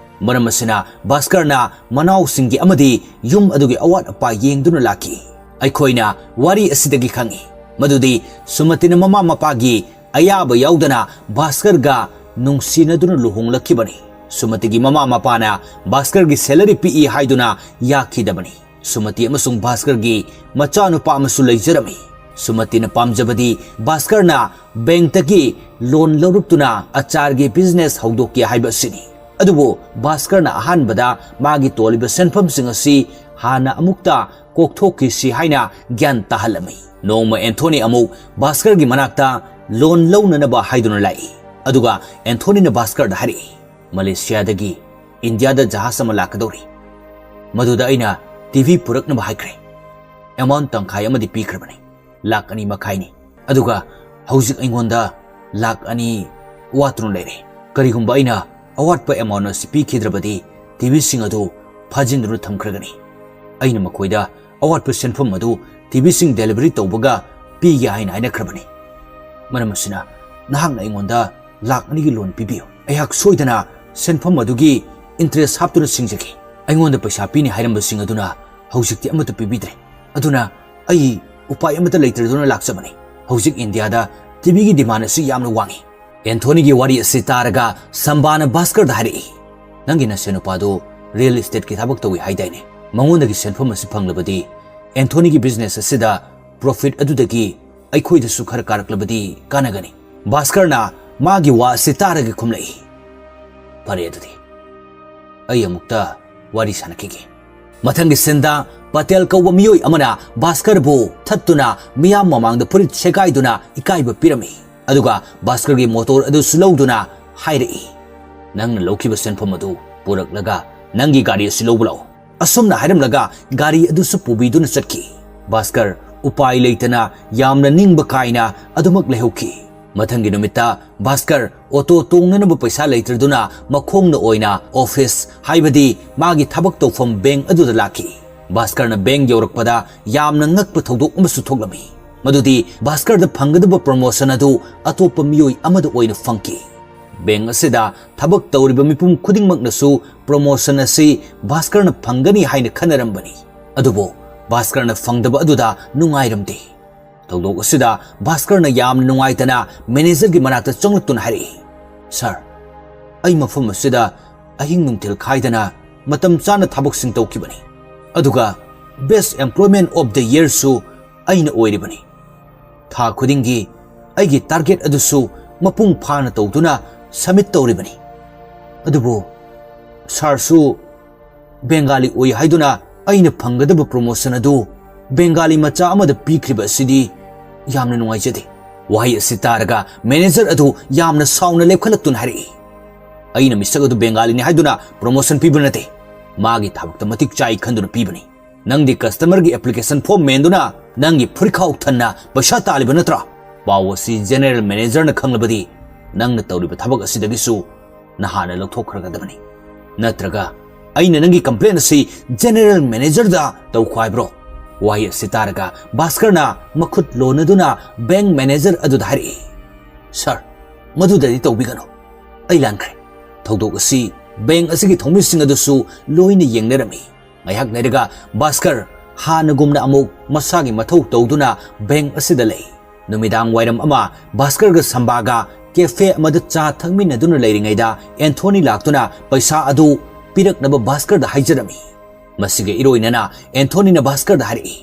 ꯃꯔꯝ ꯑꯁꯤꯅ ꯚꯥꯁꯀꯔꯅ ꯃꯅꯥꯎꯁꯤꯡꯒꯤ ꯑꯃꯗꯤ ꯌꯨꯝ ꯑꯗꯨꯒꯤ ꯑꯋꯥꯠ ꯑꯄꯥ ꯌꯦꯡꯗꯨꯅ ꯂꯥꯛꯈꯤ꯫ ꯑꯩꯈꯣꯏꯅ ꯋꯥꯔꯤ ꯑꯁꯤꯗꯒꯤ ꯈꯪꯏ ꯃꯗꯨꯗꯤ ꯁꯨꯃꯇꯤꯅ ꯃꯃꯥ ꯃꯄꯥꯒꯤ ꯑꯌꯥꯕ ꯌꯥꯎꯗꯅ ꯚꯥꯁꯀꯔꯒ ꯅꯨꯡꯁꯤꯅꯗꯨꯅ ꯂꯨꯍꯣꯡꯂꯛꯈꯤꯕꯅꯤ꯫ ꯁꯨꯃꯇꯤꯒꯤ ꯃꯃꯥ ꯃꯄꯥꯅ ꯚꯥꯁꯀꯔꯒꯤ ꯁꯦꯂꯔꯤ ꯄꯤꯛꯏ ꯍꯥꯏꯗꯨꯅ ꯌꯥꯈꯤꯗꯕꯅꯤ꯫ ꯁꯨꯃꯇꯤ ꯑꯃꯁꯨꯡ ꯚꯥꯁꯀꯔꯒꯤ ꯃꯆꯥꯅꯨꯄꯥ ꯑꯃꯁꯨ ꯂꯩꯖꯔꯝꯃꯤ꯫ ꯁꯨꯃꯇꯤꯅ ꯄꯥꯝꯖꯕꯗꯤ ꯚꯥꯁꯀꯔꯅ ꯕꯦꯡꯛꯇꯒꯤ ꯂꯣꯟ ꯂꯧꯔꯛꯇꯨꯅ ꯑꯆꯥꯔꯒꯤ ꯕꯤꯖꯤꯅꯦꯁ ꯍꯧꯗꯣꯛꯀꯦ ꯍꯥꯏꯕ ꯑꯁꯤꯅꯤ꯫ ꯑꯗꯨꯕꯨ ꯚꯥꯁꯀꯔꯅ ꯑꯍꯥꯟꯕꯗ ꯃꯥꯒꯤ ꯇꯣꯜꯂꯤꯕ ꯁꯦꯟꯐꯝꯁꯤꯡ ꯑꯁꯤ ꯍꯥꯟꯅ ꯑꯃꯨꯛꯇ ꯀꯣꯛꯊꯣꯛꯈꯤꯁꯤ ꯍꯥꯏꯅ ꯒ꯭ꯌꯥꯟ ꯇꯥꯍꯜꯂꯝꯃꯤ꯫ ꯅꯣꯡꯃ ꯑꯦꯟꯊꯣꯅꯤ ꯑꯃꯨꯛ ꯚꯥꯁꯀꯔꯒꯤ ꯃꯅꯥꯛꯇ ꯂꯣꯟ ꯂꯧꯅꯅꯕ ꯍꯥꯏꯗꯨꯅ ꯂꯥꯛꯏ꯫ ꯑꯗꯨꯒ ꯑꯦꯟꯊꯣꯅꯤꯅ ꯚꯥꯁꯀꯔꯗ ꯍꯥꯏꯔꯛꯏ, "ꯃꯂꯦꯁꯤꯌꯥꯗꯒꯤ ꯏꯟꯗꯤꯌꯥꯗ ꯖꯍꯥꯖ ꯑꯃ ꯂꯥꯛꯀꯗꯧꯔꯤ꯫ ꯃꯗꯨꯗ ꯑꯩꯅ ꯇꯤꯚꯤ ꯄꯨꯔꯛꯅꯕ ꯍꯥꯏꯈ꯭ꯔꯦ꯫ ꯑꯦꯃꯥꯎꯟ ꯇꯪꯈꯥꯏ ꯑꯃꯗꯤ ꯄꯤꯈ꯭ꯔꯕꯅꯤ꯫ ꯂꯥꯈ ꯑꯅꯤ ꯃꯈꯥꯏꯅꯤ꯫ ꯑꯗꯨꯒ ꯍꯧꯖꯤꯛ ꯑꯩꯉꯣꯟꯗ ꯂꯥꯈ ꯑꯅꯤ ꯋꯥꯠꯇꯨꯅ ꯂꯩꯔꯦ꯫ ꯀꯔꯤꯒꯨꯝꯕ ꯑꯩꯅ ꯑꯋꯥꯠꯄ ꯑꯦꯃꯥꯎꯟ ꯑꯁꯤ ꯄꯤꯈꯤꯗ꯭ꯔꯕꯗꯤ ꯇꯤꯚꯤꯁꯤꯡ ꯑꯗꯨ ꯐꯥꯖꯤꯟꯗꯨꯅ ꯊꯝꯈ꯭ꯔꯒꯅꯤ꯫ ꯑꯩꯅ ꯃꯈꯣꯏꯗ ꯑꯋꯥꯠꯄ ꯁꯦꯟꯐꯝ ꯑꯗꯨ ꯇꯤꯚꯤꯁꯤꯡ ꯗꯦꯂꯤꯚꯔꯤ ꯇꯧꯕꯒ ꯄꯤꯒꯦ ꯍꯥꯏꯅ ꯍꯥꯏꯅꯈ꯭ꯔꯕꯅꯤ꯫ ꯃꯔꯝ ꯑꯁꯤꯅ ꯅꯍꯥꯛꯅ ꯑꯩꯉꯣꯟꯗ ꯂꯥꯈ ꯑꯅꯤꯒꯤ ꯂꯣꯟ ꯄꯤꯕꯤꯌꯨ"꯫ ꯑꯩꯍꯥꯛ ꯁꯣꯏꯗꯅ ꯁꯦꯟꯐꯝ ꯑꯗꯨꯒꯤ interest ꯍꯥꯞꯇꯨꯅ ꯁꯤꯡꯖꯈꯤ꯫ ꯑꯩꯉꯣꯟꯗ ꯄꯩꯁꯥ ꯄꯤꯅꯤ ꯍꯥꯏꯔꯝꯕꯁꯤꯡ ꯑꯗꯨꯅ ꯍꯧꯖꯤꯛꯇꯤ ꯑꯃꯠꯇ ꯄꯤꯕꯤꯗ꯭ꯔꯦ꯫ ꯑꯗꯨꯅ ꯑꯩ ꯎꯄꯥꯏ ꯑꯃꯠꯇ ꯂꯩꯇꯗꯨꯅ ꯂꯥꯛꯆꯕꯅꯤ꯫ ꯍꯧꯖꯤꯛ ꯏꯟꯗꯤꯌꯥꯗ TVꯒꯤ demand ꯑꯁꯤ ꯌꯥꯝꯅ ꯋꯥꯡꯏ꯫ ꯑꯦꯟꯊꯣꯅꯤꯒꯤ ꯋꯥꯔꯤ ꯑꯁꯤ ꯇꯥꯔꯒ ꯁꯝꯕꯥꯅ ꯚꯥꯁꯀꯔꯗ ꯍꯥꯏꯔꯛꯏ, "ꯅꯪꯒꯤ ꯅꯁꯦꯟ ꯅꯨꯄꯥꯗꯨ real estateꯀꯤ ꯊꯕꯛ ꯇꯧꯏ ꯍꯥꯏꯗꯥꯏꯅꯦ? ꯃꯉꯣꯟꯗꯒꯤ ꯁꯦꯟꯐꯝ ꯑꯁꯤ ꯐꯪꯂꯕꯗꯤ ꯑꯦꯟꯊꯣꯅꯤꯒꯤ business ꯑꯁꯤꯗ profit ꯑꯗꯨꯗꯒꯤ ꯑꯩꯈꯣꯏꯗꯁꯨ ꯈꯔ ꯀꯥꯔꯛꯂꯕꯗꯤ ꯀꯥꯟꯅꯒꯅꯤ꯫" ꯚꯥꯁꯀꯔꯅ ꯃꯥꯒꯤ ꯋꯥ ꯑꯁꯤ ꯇꯥꯔꯒ ꯈꯨꯝꯂꯛꯏ, "ꯐꯔꯦ ꯑꯗꯨꯗꯤ, ꯑꯩ ꯑꯃꯨꯛꯇ ꯋꯥꯔꯤ ꯁꯥꯟꯅꯈꯤꯒꯦ꯫" ꯃꯊꯪꯒꯤ ꯁꯤꯟꯗ ꯄꯇꯦꯜ ꯀꯧꯕ ꯃꯤꯑꯣꯏ ꯑꯃꯅ ꯚꯥꯁꯀꯔꯕꯨ ꯊꯠꯇꯨꯅ ꯃꯤꯌꯥꯝ ꯃꯃꯥꯡꯗ ꯐꯨꯔꯤꯠ ꯁꯦꯒꯥꯏꯗꯨꯅ ꯏꯀꯥꯏꯕ ꯄꯤꯔꯝꯃꯤ꯫ ꯑꯗꯨꯒ ꯚꯥꯁꯀꯔꯒꯤ ꯃꯣꯇꯣꯔ ꯑꯗꯨꯁꯨ ꯂꯧꯗꯨꯅ ꯍꯥꯏꯔꯛꯏ, "ꯅꯪꯅ ꯂꯧꯈꯤꯕ ꯁꯦꯟꯐꯝ ꯑꯗꯨ ꯄꯨꯔꯛꯂꯒ ꯅꯪꯒꯤ ꯒꯥꯔꯤ ꯑꯁꯤ ꯂꯧꯕ ꯂꯥꯛꯎ꯫" ꯑꯁꯨꯝꯅ ꯍꯥꯏꯔꯝꯂꯒ ꯒꯥꯔꯤ ꯑꯗꯨꯁꯨ ꯄꯨꯕꯤꯗꯨꯅ ꯆꯠꯈꯤ꯫ ꯚꯥꯁꯀꯔ ꯎꯄꯥꯏ ꯂꯩꯇꯅ ꯌꯥꯝꯅ ꯅꯤꯡꯕ ꯀꯥꯏꯅ ꯑꯗꯨꯃꯛ ꯂꯩꯍꯧꯈꯤ꯫ ꯃꯊꯪꯒꯤ ꯅꯨꯃꯤꯠꯇ ꯚꯥꯁꯀꯔ ꯑꯣꯇꯣ ꯇꯣꯡꯅꯅꯕ ꯄꯩꯁꯥ ꯂꯩꯇ꯭ꯔꯗꯨꯅ ꯃꯈꯣꯡꯅ ꯑꯣꯏꯅ office, ꯍꯥꯏꯕꯗꯤ ꯃꯥꯒꯤ ꯊꯕꯛ ꯇꯧꯐꯝ bank ꯑꯗꯨꯗ ꯂꯥꯛꯈꯤ꯫ ꯚꯥꯁꯀꯔꯅ bank ꯌꯧꯔꯛꯄꯗ ꯌꯥꯝꯅ ꯉꯛꯄ ꯊꯧꯗꯣꯛ ꯑꯃꯁꯨ ꯊꯣꯛꯂꯝꯃꯤ꯫ ꯃꯗꯨꯗꯤ ꯚꯥꯁꯀꯔꯗ ꯐꯪꯒꯗꯕ promotion ꯑꯗꯨ ꯑꯇꯣꯞꯄ ꯃꯤꯑꯣꯏ ꯑꯃꯗ ꯑꯣꯏꯅ ꯐꯪꯈꯤ꯫ Bank ꯑꯁꯤꯗ ꯊꯕꯛ ꯇꯧꯔꯤꯕ ꯃꯤꯄꯨꯝ ꯈꯨꯗꯤꯡꯃꯛꯅꯁꯨ promotion ꯑꯁꯤ ꯚꯥꯁꯀꯔꯅ ꯐꯪꯒꯅꯤ ꯍꯥꯏꯅ ꯈꯟꯅꯔꯝꯕꯅꯤ꯫ ꯑꯗꯨꯕꯨ ꯚꯥꯁꯀꯔꯅ ꯐꯪꯗꯕ ꯑꯗꯨꯗ ꯅꯨꯡꯉꯥꯏꯔꯝꯗꯦ꯫ ꯊꯧꯗꯣꯛ ꯑꯁꯤꯗ ꯚꯥꯁꯀꯔꯅ ꯌꯥꯝꯅ ꯅꯨꯡꯉꯥꯏꯇꯅ managerꯒꯤ ꯃꯅꯥꯛꯇ ꯆꯪꯂꯛꯇꯨꯅ ꯍꯥꯏꯔꯛꯏ, "Sir, ꯑꯩ ꯃꯐꯝ ꯑꯁꯤꯗ ꯑꯍꯤꯡ ꯅꯨꯡꯊꯤꯜ ꯈꯥꯏꯗꯅ ꯃꯇꯝ ꯆꯥꯅ ꯊꯕꯛꯁꯤꯡ ꯇꯧꯈꯤꯕꯅꯤ꯫ ꯑꯗꯨꯒ best employment of the yearꯁꯨ ꯑꯩꯅ ꯑꯣꯏꯔꯤꯕꯅꯤ꯫ ꯊꯥ ꯈꯨꯗꯤꯡꯒꯤ ꯑꯩꯒꯤ target ꯑꯗꯨꯁꯨ ꯃꯄꯨꯡ ꯐꯥꯅ ꯇꯧꯗꯨꯅ submit ꯇꯧꯔꯤꯕꯅꯤ꯫ ꯑꯗꯨꯕꯨ sirꯁꯨ ꯕꯦꯡꯒꯥꯂꯤ ꯑꯣꯏ ꯍꯥꯏꯗꯨꯅ ꯑꯩꯅ ꯐꯪꯒꯗꯕ promotion ꯑꯗꯨ ꯕꯦꯡꯒꯥꯂꯤ ꯃꯆꯥ ꯑꯃꯗ ꯄꯤꯈ꯭ꯔꯤꯕ ꯑꯁꯤꯗꯤ ꯌꯥꯝꯅ ꯅꯨꯡꯉꯥꯏꯖꯗꯦ꯫" ꯋꯥꯍꯩ ꯑꯁꯤ ꯇꯥꯔꯒ manager ꯑꯗꯨ ꯌꯥꯝꯅ ꯁꯥꯎꯅ ꯂꯦꯞꯈꯠꯂꯛꯇꯨꯅ ꯍꯥꯏꯔꯛꯏ, "ꯑꯩꯅ ꯃꯤꯁꯛ ꯑꯗꯨ ꯕꯦꯡꯒꯥꯂꯤꯅꯤ ꯍꯥꯏꯗꯨꯅ promotion ꯄꯤꯕ ꯅꯠꯇꯦ꯫ ꯃꯥꯒꯤ ꯊꯕꯛꯇ ꯃꯇꯤꯛ ꯆꯥꯏ ꯈꯟꯗꯨꯅ ꯄꯤꯕꯅꯤ꯫ ꯅꯪꯗꯤ customerꯒꯤ application form ꯃꯦꯟꯗꯨꯅ ꯅꯪꯒꯤ ꯐꯨꯔꯤꯈꯥꯎ ꯊꯟꯅ ꯄꯩꯁꯥ ꯇꯥꯜꯂꯤꯕ ꯅꯠꯇ꯭ꯔꯥ? ꯄꯥꯎ ꯑꯁꯤ general managerꯅ ꯈꯪꯂꯕꯗꯤ ꯅꯪꯅ ꯇꯧꯔꯤꯕ ꯊꯕꯛ ꯑꯁꯤꯗꯒꯤꯁꯨ ꯅꯍꯥꯟꯅ ꯂꯧꯊꯣꯛꯈ꯭ꯔꯒꯗꯕꯅꯤ꯫ ꯅꯠꯇ꯭ꯔꯒ ꯑꯩꯅ ꯅꯪꯒꯤ complaint ꯑꯁꯤ general managerꯗ ꯇꯧꯈꯣ ꯍꯥꯏꯕ꯭ꯔꯣ?" ꯋꯥꯍꯩ ꯑꯁꯤ ꯇꯥꯔꯒ ꯚꯥꯁꯀꯔꯅ ꯃꯈꯨꯠ ꯂꯣꯟꯅꯗꯨꯅ bank manager ꯑꯗꯨꯗ ꯍꯥꯏꯔꯛꯏ, "Sir, ꯃꯗꯨꯗꯗꯤ ꯇꯧꯕꯤꯒꯅꯨ꯫ ꯑꯩ ꯂꯥꯟꯈ꯭ꯔꯦ꯫ ꯊꯧꯗꯣꯛ ꯑꯁꯤ ꯕꯦꯡꯛ ꯑꯁꯤꯒꯤ ꯊꯧꯃꯤꯁꯤꯡ ꯑꯗꯨꯁꯨ ꯂꯣꯏꯅ ꯌꯦꯡꯅꯔꯝꯃꯤ꯫ ꯉꯥꯏꯍꯥꯛ ꯂꯩꯔꯒ ꯚꯥꯁꯀꯔ ꯍꯥꯟꯅꯒꯨꯝꯅ ꯑꯃꯨꯛ ꯃꯁꯥꯒꯤ ꯃꯊꯧ ꯇꯧꯗꯨꯅ ꯕꯦꯡꯛ ꯑꯁꯤꯗ ꯂꯩ꯫ ꯅꯨꯃꯤꯗꯥꯡ ꯋꯥꯏꯔꯝ ꯑꯃ ꯚꯥꯁꯀꯔꯒ ꯁꯝꯕꯥꯒ ꯀꯦꯐꯦ ꯑꯃꯗ ꯆꯥ ꯊꯛꯃꯤꯟꯅꯗꯨꯅ ꯂꯩꯔꯤꯉꯩꯗ ꯑꯦꯟꯊꯣꯅꯤ ꯂꯥꯛꯇꯨꯅ ꯄꯩꯁꯥ ꯑꯗꯨ ꯄꯤꯔꯛꯅꯕ ꯚꯥꯁꯀꯔꯗ ꯍꯥꯏꯖꯔꯝꯃꯤ꯫ ꯃꯁꯤꯒ ꯏꯔꯣꯏꯅꯅ ꯑꯦꯟꯊꯣꯅꯤꯅ ꯚꯥꯁꯀꯔꯗ ꯍꯥꯏꯔꯛꯏ,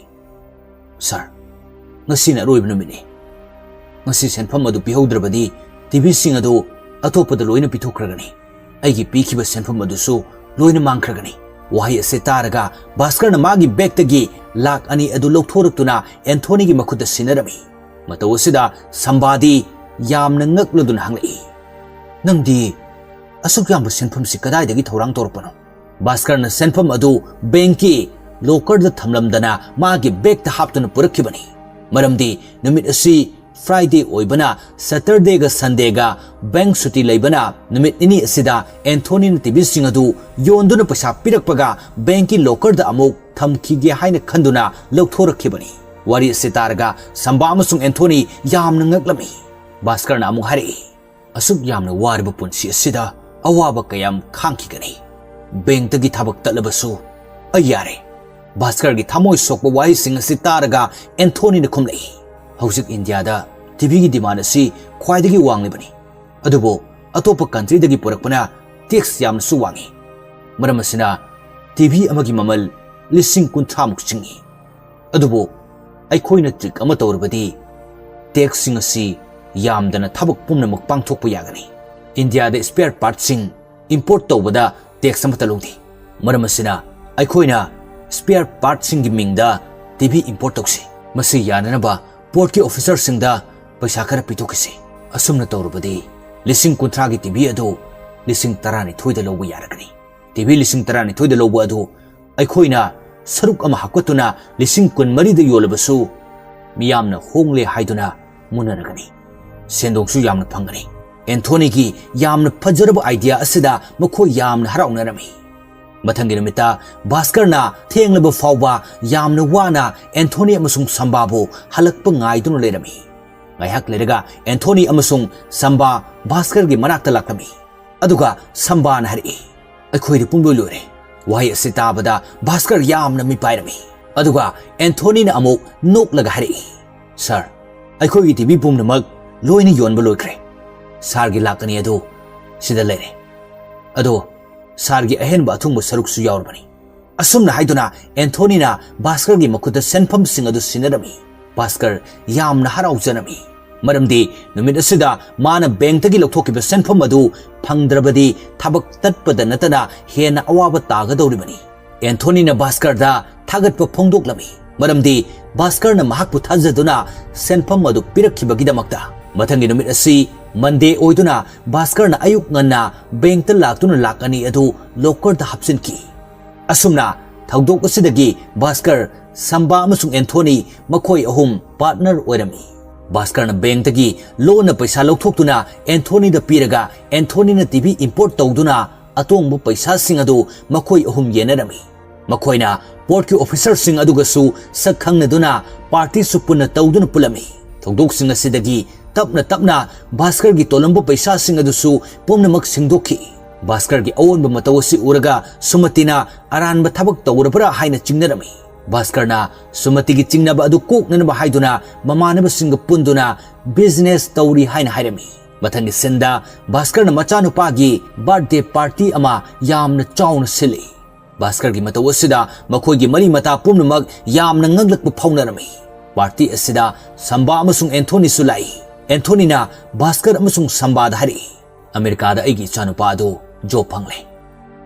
"ꯁꯥꯔ, ꯉꯁꯤꯅ ꯑꯔꯣꯏꯕ ꯅꯨꯃꯤꯠꯅꯤ꯫ ꯉꯁꯤ ꯁꯦꯟꯐꯝ ꯑꯗꯨ ꯄꯤꯍꯧꯗ꯭ꯔꯕꯗꯤ ꯇꯤꯚꯤꯁꯤꯡ ꯑꯗꯨ ꯑꯇꯣꯞꯄꯗ ꯂꯣꯏꯅ ꯄꯤꯊꯣꯛꯈ꯭ꯔꯒꯅꯤ꯫ ꯑꯩꯒꯤ ꯄꯤꯈꯤꯕ ꯁꯦꯟꯐꯝ ꯑꯗꯨꯁꯨ ꯂꯣꯏꯅ ꯃꯥꯡꯈ꯭ꯔꯒꯅꯤ꯫" ꯋꯥꯍꯩ ꯑꯁꯤ ꯇꯥꯔꯒ ꯚꯥꯁꯀꯔꯅ ꯃꯥꯒꯤ ꯕꯦꯒꯇꯒꯤ ꯂꯥꯛ ꯑꯅꯤ ꯑꯗꯨ ꯂꯧꯊꯣꯔꯛꯇꯨꯅ ꯑꯦꯟꯊꯣꯅꯤꯒꯤ ꯃꯈꯨꯠꯇ ꯁꯤꯟꯅꯔꯝꯃꯤ꯫ ꯃꯇꯧ ꯑꯁꯤꯗ ꯁꯝꯕꯥꯗꯤ ꯌꯥꯝꯅ ꯉꯛꯂꯗꯨꯅ ꯍꯪꯂꯛꯏ, "ꯅꯪꯗꯤ ꯑꯁꯨꯛ ꯌꯥꯝꯕ ꯁꯦꯟꯐꯝꯁꯤ ꯀꯗꯥꯏꯗꯒꯤ ꯊꯧꯔꯥꯡ ꯇꯧꯔꯛꯄꯅꯣ?" ꯚꯥꯁꯀꯔꯅ ꯁꯦꯟꯐꯝ ꯑꯗꯨ ꯕꯦꯡꯛꯀꯤ ꯂꯣꯀꯔꯗ ꯊꯝꯂꯝꯗꯅ ꯃꯥꯒꯤ ꯕꯦꯒꯇ ꯍꯥꯞꯇꯨꯅ ꯄꯨꯔꯛꯈꯤꯕꯅꯤ꯫ ꯃꯔꯝꯗꯤ ꯅꯨꯃꯤꯠ ꯑꯁꯤ ꯐ꯭ꯔꯥꯏꯗꯦ ꯑꯣꯏꯕꯅ, ꯁꯇꯔꯗꯦꯒ ꯁꯟꯗꯦꯒ ꯕꯦꯡꯛ ꯁꯨꯇꯤ ꯂꯩꯕꯅ, ꯅꯨꯃꯤꯠ ꯅꯤꯅꯤ ꯑꯁꯤꯗ ꯑꯦꯟꯊꯣꯅꯤꯅ ꯇꯤꯚꯤꯁꯤꯡ ꯑꯗꯨ ꯌꯣꯟꯗꯨꯅ ꯄꯩꯁꯥ ꯄꯤꯔꯛꯄꯒ ꯕꯦꯡꯛꯀꯤ ꯂꯣꯀꯔꯗ ꯑꯃꯨꯛ ꯊꯝꯈꯤꯒꯦ ꯍꯥꯏꯅ ꯈꯟꯗꯨꯅ ꯂꯧꯊꯣꯔꯛꯈꯤꯕꯅꯤ꯫ ꯋꯥꯔꯤ ꯑꯁꯤ ꯇꯥꯔꯒ ꯁꯝꯕꯥ ꯑꯃꯁꯨꯡ ꯑꯦꯟꯊꯣꯅꯤ ꯌꯥꯝꯅ ꯉꯛꯂꯝꯃꯤ꯫ ꯚꯥꯁꯀꯔꯅ ꯑꯃꯨꯛ ꯍꯥꯏꯔꯛꯏ, "ꯑꯁꯨꯛ ꯌꯥꯝꯅ ꯋꯥꯔꯕ ꯄꯨꯟꯁꯤ ꯑꯁꯤꯗ ꯑꯋꯥꯕ ꯀꯌꯥꯝ ꯈꯥꯡꯈꯤꯒꯅꯤ? ꯕꯦꯡꯛꯇꯒꯤ ꯊꯕꯛ ꯇꯠꯂꯕꯁꯨ ꯑꯩ ꯌꯥꯔꯦ꯫" ꯚꯥꯁꯀꯔꯒꯤ ꯊꯃꯣꯏ ꯁꯣꯛꯄ ꯋꯥꯍꯩꯁꯤꯡ ꯑꯁꯤ ꯇꯥꯔꯒ ꯑꯦꯟꯊꯣꯅꯤꯅ ꯈꯨꯝꯂꯛꯏ, "ꯍꯧꯖꯤꯛ ꯏꯟꯗꯤꯌꯥꯗ ꯇꯤꯚꯤꯒꯤ ꯗꯤꯃꯥꯟ ꯑꯁꯤ ꯈ꯭ꯋꯥꯏꯗꯒꯤ ꯋꯥꯡꯂꯤꯕꯅꯤ, ꯑꯗꯨꯕꯨ ꯑꯇꯣꯞꯄ ꯀꯟꯇ꯭ꯔꯤꯗꯒꯤ ꯄꯨꯔꯛꯄꯅ ꯇꯦꯛꯁ ꯌꯥꯝꯅꯁꯨ ꯋꯥꯡꯏ꯫ ꯃꯔꯝ ꯑꯁꯤꯅ ꯇꯤꯚꯤ ꯑꯃꯒꯤ ꯃꯃꯜ ꯂꯤꯁꯤꯡ ꯀꯨꯟꯊ꯭ꯔꯥꯃꯨꯛ ꯆꯤꯡꯏ꯫ ꯑꯗꯨꯕꯨ ꯑꯩꯈꯣꯏꯅ ꯇ꯭ꯔꯤꯛ ꯑꯃ ꯇꯧꯔꯕꯗꯤ ꯇꯦꯛꯁꯁꯤꯡ ꯑꯁꯤ ꯌꯥꯝꯗꯅ ꯊꯕꯛ ꯄꯨꯝꯅꯃꯛ ꯄꯥꯡꯊꯣꯛꯄ ꯌꯥꯒꯅꯤ꯫ ꯏꯟꯗꯤꯌꯥꯗ ꯁ꯭ꯄꯦꯌꯔ ꯄꯥꯔꯠꯁꯤꯡ ꯏꯝꯄꯣꯔꯠ ꯇꯧꯕꯗ ꯇꯦꯛꯁ ꯑꯃꯠꯇ ꯂꯧꯗꯦ꯫ ꯃꯔꯝ ꯑꯁꯤꯅ ꯑꯩꯈꯣꯏꯅ ꯁ꯭ꯄꯦꯌꯔ ꯄꯥꯔꯠꯁꯤꯡꯒꯤ ꯃꯤꯡꯗ ꯇꯤꯚꯤ ꯏꯝꯄꯣꯔꯠ ꯇꯧꯁꯤ꯫ ꯃꯁꯤ ꯌꯥꯅꯅꯕ ꯄꯣꯔꯠꯀꯤ ꯑꯣꯐꯤꯁꯔꯁꯤꯡꯗ ꯄꯩꯁꯥ ꯈꯔ ꯄꯤꯊꯣꯛꯈꯤꯁꯤ꯫ ꯑꯁꯨꯝꯅ ꯇꯧꯔꯕꯗꯤ ꯂꯤꯁꯤꯡ ꯀꯨꯟꯊ꯭ꯔꯥꯒꯤ ꯇꯤꯚꯤ ꯑꯗꯨ ꯂꯤꯁꯤꯡ ꯇꯔꯥꯅꯤꯊꯣꯏꯗ ꯂꯧꯕ ꯌꯥꯔꯒꯅꯤ꯫ ꯇꯤꯚꯤ ꯂꯤꯁꯤꯡ ꯇꯔꯥꯅꯤꯊꯣꯏꯗ ꯂꯧꯕ ꯑꯗꯨ ꯑꯩꯈꯣꯏꯅ ꯁꯔꯨꯛ ꯑꯃ ꯍꯥꯞꯀꯠꯇꯨꯅ ꯂꯤꯁꯤꯡ ꯀꯨꯟꯃꯔꯤꯗ ꯌꯣꯜꯂꯕꯁꯨ ꯃꯤꯌꯥꯝꯅ ꯍꯣꯡꯂꯦ ꯍꯥꯏꯗꯨꯅ ꯃꯨꯟꯅꯔꯒꯅꯤ꯫ ꯁꯦꯟꯗꯣꯡꯁꯨ ꯌꯥꯝꯅ ꯐꯪꯒꯅꯤ꯫" ꯑꯦꯟꯊꯣꯅꯤꯒꯤ ꯌꯥꯝꯅ ꯐꯖꯔꯕ ꯑꯥꯏꯗꯤꯌꯥ ꯑꯁꯤꯗ ꯃꯈꯣꯏ ꯌꯥꯝꯅ ꯍꯔꯥꯎꯅꯔꯝꯃꯤ꯫ ꯃꯊꯪꯒꯤ ꯅꯨꯃꯤꯠꯇ ꯚꯥꯁꯀꯔꯅ ꯊꯦꯡꯂꯕ ꯐꯥꯎꯕ ꯌꯥꯝꯅ ꯋꯥꯅ ꯑꯦꯟꯊꯣꯅꯤ ꯑꯃꯁꯨꯡ ꯁꯝꯕꯥꯕꯨ ꯍꯜꯂꯛꯄ ꯉꯥꯏꯗꯨꯅ ꯂꯩꯔꯝꯃꯤ꯫ ꯉꯥꯏꯍꯥꯛ ꯂꯩꯔꯒ ꯑꯦꯟꯊꯣꯅꯤ ꯑꯃꯁꯨꯡ ꯁꯝꯕꯥ ꯚꯥꯁꯀꯔꯒꯤ ꯃꯅꯥꯛꯇ ꯂꯥꯛꯂꯝꯃꯤ꯫ ꯑꯗꯨꯒ ꯁꯝꯕꯥꯅ ꯍꯥꯏꯔꯛꯏ, "ꯑꯩꯈꯣꯏꯗꯤ ꯄꯨꯝꯂꯣꯏ ꯂꯣꯏꯔꯦ꯫" ꯋꯥꯍꯩ ꯑꯁꯤ ꯇꯥꯕꯗ ꯚꯥꯁꯀꯔ ꯌꯥꯝꯅ ꯃꯤꯄꯥꯏꯔꯝꯃꯤ꯫ ꯑꯗꯨꯒ ꯑꯦꯟꯊꯣꯅꯤꯅ ꯑꯃꯨꯛ ꯅꯣꯛꯂꯒ ꯍꯥꯏꯔꯛꯏ, "ꯁꯥꯔ, ꯑꯩꯈꯣꯏꯒꯤ ꯇꯤꯚꯤ ꯄꯨꯝꯅꯃꯛ ꯂꯣꯏꯅ ꯌꯣꯟꯕ ꯂꯣꯏꯈ꯭ꯔꯦ꯫ ꯁꯥꯔꯒꯤ ꯂꯥꯛ ꯑꯅꯤ ꯑꯗꯨ ꯁꯤꯗ ꯂꯩꯔꯦ꯫ ꯑꯗꯣ ꯁꯥꯔꯒꯤ ꯑꯍꯦꯟꯕ ꯑꯊꯨꯡꯕ ꯁꯔꯨꯛꯁꯨ ꯌꯥꯎꯔꯕꯅꯤ꯫" ꯑꯁꯨꯝꯅ ꯍꯥꯏꯗꯨꯅ ꯑꯦꯟꯊꯣꯅꯤꯅ ꯚꯥꯁꯀꯔꯒꯤ ꯃꯈꯨꯠꯇ ꯁꯦꯟꯐꯝꯁꯤꯡ ꯑꯗꯨ ꯁꯤꯟꯅꯔꯝꯃꯤ꯫ ꯚꯥꯁꯀꯔ ꯌꯥꯝꯅ ꯍꯔꯥꯎꯖꯔꯝꯃꯤ, ꯃꯔꯝꯗꯤ ꯅꯨꯃꯤꯠ ꯑꯁꯤꯗ ꯃꯥꯅ ꯕꯦꯡꯛꯇꯒꯤ ꯂꯧꯊꯣꯛꯈꯤꯕ ꯁꯦꯟꯐꯝ ꯑꯗꯨ ꯐꯪꯗ꯭ꯔꯕꯗꯤ ꯊꯕꯛ ꯇꯠꯄꯗ ꯅꯠꯇꯅ ꯍꯦꯟꯅ ꯑꯋꯥꯕ ꯇꯥꯒꯗꯧꯔꯤꯕꯅꯤ꯫ ꯑꯦꯟꯊꯣꯅꯤꯅ ꯚꯥꯁꯀꯔꯗ ꯊꯥꯒꯠꯄ ꯐꯣꯡꯗꯣꯛꯂꯝꯃꯤ, ꯃꯔꯝꯗꯤ ꯚꯥꯁꯀꯔꯅ ꯃꯍꯥꯛꯄꯨ ꯊꯥꯖꯗꯨꯅ ꯁꯦꯟꯐꯝ ꯑꯗꯨ ꯄꯤꯔꯛꯈꯤꯕꯒꯤꯗꯃꯛꯇ꯫ ꯃꯊꯪꯒꯤ ꯅꯨꯃꯤꯠ ꯑꯁꯤ ꯃꯟꯗꯦ ꯑꯣꯏꯗꯨꯅ ꯚꯥꯁꯀꯔꯅ ꯑꯌꯨꯛ ꯉꯟꯅ ꯕꯦꯡꯛꯇ ꯂꯥꯛꯇꯨꯅ ꯂꯥꯛ ꯑꯅꯤ ꯑꯗꯨ ꯂꯣꯀꯔꯗ ꯍꯥꯞꯆꯤꯟꯈꯤ꯫ ꯑꯁꯨꯝꯅ ꯊꯧꯗꯣꯛ ꯑꯁꯤꯗꯒꯤ ꯚꯥꯁꯀꯔ, ꯁꯝꯕꯥ ꯑꯃꯁꯨꯡ ꯑꯦꯟꯊꯣꯅꯤ ꯃꯈꯣꯏ ꯑꯍꯨꯝ ꯄꯥꯔꯠꯅꯔ ꯑꯣꯏꯔꯝꯃꯤ꯫ ꯚꯥꯁꯀꯔꯅ ꯕꯦꯡꯛꯇꯒꯤ ꯂꯣꯟꯅ ꯄꯩꯁꯥ ꯂꯧꯊꯣꯛꯇꯨꯅ ꯑꯦꯟꯊꯣꯅꯤꯗ ꯄꯤꯔꯒ ꯑꯦꯟꯊꯣꯅꯤꯅ ꯇꯤꯚꯤ ꯏꯝꯄꯣꯔꯠ ꯇꯧꯗꯨꯅ ꯑꯇꯣꯡꯕ ꯄꯩꯁꯥꯁꯤꯡ ꯑꯗꯨ ꯃꯈꯣꯏ ꯑꯍꯨꯝ ꯌꯦꯟꯅꯔꯝꯃꯤ꯫ ꯃꯈꯣꯏꯅ ꯄꯣꯔꯠꯀꯤ ꯑꯣꯐꯤꯁꯔꯁꯤꯡ ꯑꯗꯨꯒꯁꯨ ꯁꯛ ꯈꯪꯅꯗꯨꯅ ꯄꯥꯔꯇꯤꯁꯨ ꯄꯨꯟꯅ ꯇꯧꯗꯨꯅ ꯄꯨꯜꯂꯝꯃꯤ꯫ ꯊꯧꯗꯣꯛꯁꯤꯡ ꯑꯁꯤꯗꯒꯤ ꯇꯞꯅ ꯇꯞꯅ ꯚꯥꯁꯀꯔꯒꯤ ꯇꯣꯜꯂꯝꯕ ꯄꯩꯁꯥꯁꯤꯡ ꯑꯗꯨꯁꯨ ꯄꯨꯝꯅꯃꯛ ꯁꯤꯡꯗꯣꯛꯈꯤ꯫ ꯚꯥꯁꯀꯔꯒꯤ ꯑꯑꯣꯟꯕ ꯃꯇꯧ ꯑꯁꯤ ꯎꯔꯒ ꯁꯨꯃꯇꯤꯅ ꯑꯔꯥꯟꯕ ꯊꯕꯛ ꯇꯧꯔꯕ꯭ꯔꯥ ꯍꯥꯏꯅ ꯆꯤꯡꯅꯔꯝꯃꯤ꯫ ꯚꯥꯁꯀꯔꯅ ꯁꯨꯃꯇꯤꯒꯤ ꯆꯤꯡꯅꯕ ꯑꯗꯨ ꯀꯣꯛꯅꯅꯕ ꯍꯥꯏꯗꯨꯅ ꯃꯃꯥꯟꯅꯕꯁꯤꯡꯒ ꯄꯨꯟꯗꯨꯅ ꯕꯤꯖꯤꯅꯦꯁ ꯇꯧꯔꯤ ꯍꯥꯏꯅ ꯍꯥꯏꯔꯝꯃꯤ꯫ ꯃꯊꯪꯒꯤ ꯁꯤꯟꯗ ꯚꯥꯁꯀꯔꯅ ꯃꯆꯥꯅꯨꯄꯥꯒꯤ ꯕꯥꯔꯊꯗꯦ ꯄꯥꯔꯇꯤ ꯑꯃ ꯌꯥꯝꯅ ꯆꯥꯎꯅ ꯁꯤꯜꯂꯤ꯫ ꯚꯥꯁꯀꯔꯒꯤ ꯃꯇꯧ ꯑꯁꯤꯗ ꯃꯈꯣꯏꯒꯤ ꯃꯔꯤ ꯃꯇꯥ ꯄꯨꯝꯅꯃꯛ ꯌꯥꯝꯅ ꯉꯛꯂꯛꯄ ꯐꯥꯎꯅꯔꯝꯃꯤ꯫ ꯄꯥꯔꯇꯤ ꯑꯁꯤꯗ ꯁꯝꯕꯥ ꯑꯃꯁꯨꯡ ꯑꯦꯟꯊꯣꯅꯤꯁꯨ ꯂꯥꯛꯏ꯫ ꯑꯦꯟꯊꯣꯅꯤꯅ ꯚꯥꯁꯀꯔ ꯑꯃꯁꯨꯡ ꯁꯝꯕꯥꯗ ꯍꯥꯏꯔꯛꯏ, "ꯑꯃꯦꯔꯤꯀꯥꯗ ꯑꯩꯒꯤ ꯏꯆꯥꯅꯨꯄꯥ ꯑꯗꯨ ꯖꯣꯕ ꯐꯪꯂꯦ꯫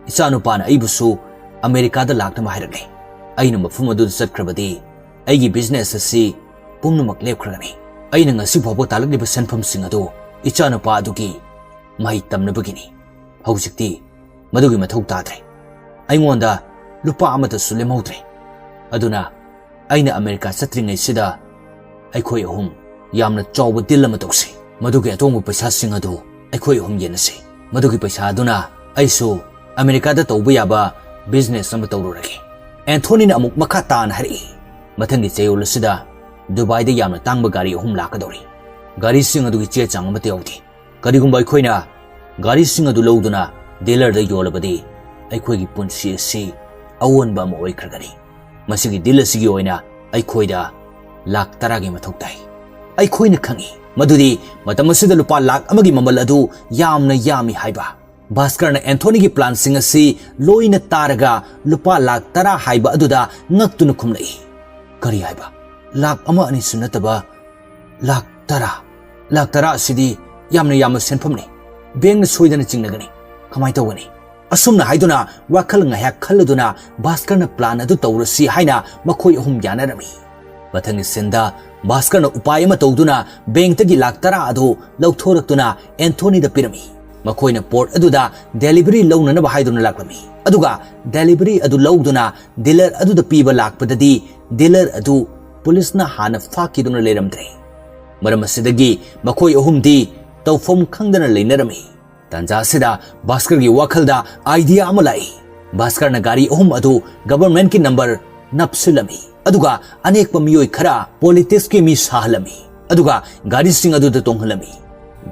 ꯏꯆꯥꯅꯨꯄꯥꯅ ꯑꯩꯕꯨꯁꯨ ꯑꯃꯦꯔꯤꯀꯥꯗ ꯂꯥꯛꯅꯕ ꯍꯥꯏꯔꯛꯂꯦ꯫ ꯑꯩꯅ ꯃꯐꯝ ꯑꯗꯨꯗ ꯆꯠꯈ꯭ꯔꯕꯗꯤ ꯑꯩꯒꯤ ꯕꯤꯖꯤꯅꯦꯁ ꯑꯁꯤ ꯄꯨꯝꯅꯃꯛ ꯂꯦꯞꯈ꯭ꯔꯒꯅꯤ꯫ ꯑꯩꯅ ꯉꯁꯤ ꯐꯥꯎꯕ ꯇꯥꯜꯂꯛꯂꯤꯕ ꯁꯦꯟꯐꯝꯁꯤꯡ ꯑꯗꯨ ꯏꯆꯥꯅꯨꯄꯥ ꯑꯗꯨꯒꯤ ꯃꯍꯩ ꯇꯝꯅꯕꯒꯤꯅꯤ꯫ ꯍꯧꯖꯤꯛꯇꯤ ꯃꯗꯨꯒꯤ ꯃꯊꯧ ꯇꯥꯗ꯭ꯔꯦ꯫ ꯑꯩꯉꯣꯟꯗ ꯂꯨꯄꯥ ꯑꯃꯠꯇꯁꯨ ꯂꯦꯝꯍꯧꯗ꯭ꯔꯦ꯫ ꯑꯗꯨꯅ ꯑꯩꯅ ꯑꯃꯦꯔꯤꯀꯥ ꯆꯠꯇ꯭ꯔꯤꯉꯩꯁꯤꯗ ꯑꯩꯈꯣꯏ ꯑꯍꯨꯝ ꯌꯥꯝꯅ ꯆꯥꯎꯕ ꯗꯤꯜ ꯑꯃ ꯇꯧꯁꯤ꯫ ꯃꯗꯨꯒꯤ ꯑꯇꯣꯡꯕ ꯄꯩꯁꯥꯁꯤꯡ ꯑꯗꯨ ꯑꯩꯈꯣꯏ ꯑꯍꯨꯝ ꯌꯦꯟꯅꯁꯤ꯫ ꯃꯗꯨꯒꯤ ꯄꯩꯁꯥ ꯑꯗꯨꯅ ꯑꯩꯁꯨ ꯑꯃꯦꯔꯤꯀꯥꯗ ꯇꯧꯕ ꯌꯥꯕ ꯕꯤꯖꯤꯅꯦꯁ ꯑꯃ ꯇꯧꯔꯨꯔꯒꯦ꯫" ꯑꯦꯟꯊꯣꯅꯤꯅ ꯑꯃꯨꯛ ꯃꯈꯥ ꯇꯥꯅ ꯍꯥꯏꯔꯛꯏ, "ꯃꯊꯪꯒꯤ ꯆꯌꯣꯜ ꯑꯁꯤꯗ ꯗꯨꯕꯥꯏꯗ ꯌꯥꯝꯅ ꯇꯥꯡꯕ ꯒꯥꯔꯤ ꯑꯍꯨꯝ ꯂꯥꯛꯀꯗꯧꯔꯤ꯫ ꯒꯥꯔꯤꯁꯤꯡ ꯑꯗꯨꯒꯤ ꯆꯦ ꯆꯥꯡ ꯑꯃꯠꯇ ꯌꯥꯎꯗꯦ꯫ ꯀꯔꯤꯒꯨꯝꯕ ꯑꯩꯈꯣꯏꯅ ꯒꯥꯔꯤꯁꯤꯡ ꯑꯗꯨ ꯂꯧꯗꯨꯅ ꯗꯤꯂꯔꯗ ꯌꯣꯜꯂꯕꯗꯤ ꯑꯩꯈꯣꯏꯒꯤ ꯄꯨꯟꯁꯤ ꯑꯁꯤ ꯑꯑꯣꯟꯕ ꯑꯃ ꯑꯣꯏꯈ꯭ꯔꯒꯅꯤ꯫ ꯃꯁꯤꯒꯤ ꯗꯤꯜ ꯑꯁꯤꯒꯤ ꯑꯣꯏꯅ ꯑꯩꯈꯣꯏꯗ ꯂꯥꯈ ꯇꯔꯥꯒꯤ ꯃꯊꯧ ꯇꯥꯏ꯫ ꯑꯩꯈꯣꯏꯅ ꯈꯪꯏ ꯃꯗꯨꯗꯤ ꯃꯇꯝ ꯑꯁꯤꯗ ꯂꯨꯄꯥ ꯂꯥꯈ ꯑꯃꯒꯤ ꯃꯃꯜ ꯑꯗꯨ ꯌꯥꯝꯅ ꯌꯥꯝꯃꯤ ꯍꯥꯏꯕ꯫ ꯚꯥꯁꯀꯔꯅ ꯑꯦꯟꯊꯣꯅꯤꯒꯤ ꯄ꯭ꯂꯥꯟꯁꯤꯡ ꯑꯁꯤ ꯂꯣꯏꯅ ꯇꯥꯔꯒ ꯂꯨꯄꯥ ꯂꯥꯈ ꯇꯔꯥ ꯍꯥꯏꯕ ꯑꯗꯨꯗ ꯉꯛꯇꯨꯅ ꯈꯨꯝꯂꯛꯏ꯫ "ꯀꯔꯤ ꯍꯥꯏꯕ? ꯂꯥꯈ ꯑꯃ ꯑꯅꯤꯁꯨ ꯅꯠꯇꯕ ꯂꯥꯈ ꯇꯔꯥ? ꯂꯥꯈ ꯇꯔꯥ ꯑꯁꯤꯗꯤ ꯌꯥꯝꯅ ꯌꯥꯝꯕ ꯁꯦꯟꯐꯝꯅꯤ꯫ ꯕꯦꯡꯅ ꯁꯣꯏꯗꯅ ꯆꯤꯡꯅꯒꯅꯤ꯫ ꯀꯃꯥꯏꯅ ꯇꯧꯒꯅꯤ?" ꯑꯁꯨꯝꯅ ꯍꯥꯏꯗꯨꯅ ꯋꯥꯈꯜ ꯉꯥꯏꯍꯥꯛ ꯈꯜꯂꯗꯨꯅ ꯚꯥꯁꯀꯔꯅ ꯄ꯭ꯂꯥꯟ ꯑꯗꯨ ꯇꯧꯔꯁꯤ ꯍꯥꯏꯅ ꯃꯈꯣꯏ ꯑꯍꯨꯝ ꯌꯥꯅꯔꯝꯃꯤ꯫ ꯃꯊꯪꯒꯤ ꯁꯤꯟꯗ ꯚꯥꯁꯀꯔꯅ ꯎꯄꯥꯏ ꯑꯃ ꯇꯧꯗꯨꯅ ꯕꯦꯡꯛꯇꯒꯤ ꯂꯥꯈ ꯇꯔꯥ ꯑꯗꯨ ꯂꯧꯊꯣꯔꯛꯇꯨꯅ ꯑꯦꯟꯊꯣꯅꯤꯗ ꯄꯤꯔꯝꯃꯤ꯫ ꯃꯈꯣꯏꯅ ꯄꯣꯠ ꯑꯗꯨꯗ ꯗꯦꯂꯤꯚꯔꯤ ꯂꯧꯅꯅꯕ ꯍꯥꯏꯗꯨꯅ ꯂꯥꯛꯂꯝꯃꯤ꯫ ꯑꯗꯨꯒ ꯗꯦꯂꯤꯚꯔꯤ ꯑꯗꯨ ꯂꯧꯗꯨꯅ ꯗꯤꯂꯔ ꯑꯗꯨꯗ ꯄꯤꯕ ꯂꯥꯛꯄꯗꯗꯤ ꯗꯤꯂꯔ ꯑꯗꯨ ꯄꯨꯂꯤꯁꯅ ꯍꯥꯟꯅ ꯐꯥꯈꯤꯗꯨꯅ ꯂꯩꯔꯝꯗ꯭ꯔꯦ꯫ ꯃꯔꯝ ꯑꯁꯤꯗꯒꯤ ꯃꯈꯣꯏ ꯑꯍꯨꯝꯗꯤ ꯇꯧꯐꯝ ꯈꯪꯗꯅ ꯂꯩꯅꯔꯝꯃꯤ꯫ ꯇꯥꯟꯖꯥ ꯑꯁꯤꯗ ꯚꯥꯁꯀꯔꯒꯤ ꯋꯥꯈꯜꯗ ꯑꯥꯏꯗꯤꯌꯥ ꯑꯃ ꯂꯥꯛꯏ꯫ ꯚꯥꯁꯀꯔꯅ ꯒꯥꯔꯤ ꯑꯍꯨꯝ ꯑꯗꯨ ꯒꯚꯔꯟꯃꯦꯟꯠꯀꯤ ꯅꯝꯕꯔ ꯅꯞꯁꯤꯜꯂꯝꯃꯤ꯫ ꯑꯗꯨꯒ ꯑꯅꯦꯛꯄ ꯃꯤꯑꯣꯏ ꯈꯔ ꯄꯣꯂꯤꯇꯤꯛꯁꯀꯤ ꯃꯤ ꯁꯥꯍꯜꯂꯝꯃꯤ꯫ ꯑꯗꯨꯒ ꯒꯥꯔꯤꯁꯤꯡ ꯑꯗꯨꯗ ꯇꯣꯡꯍꯜꯂꯝꯃꯤ꯫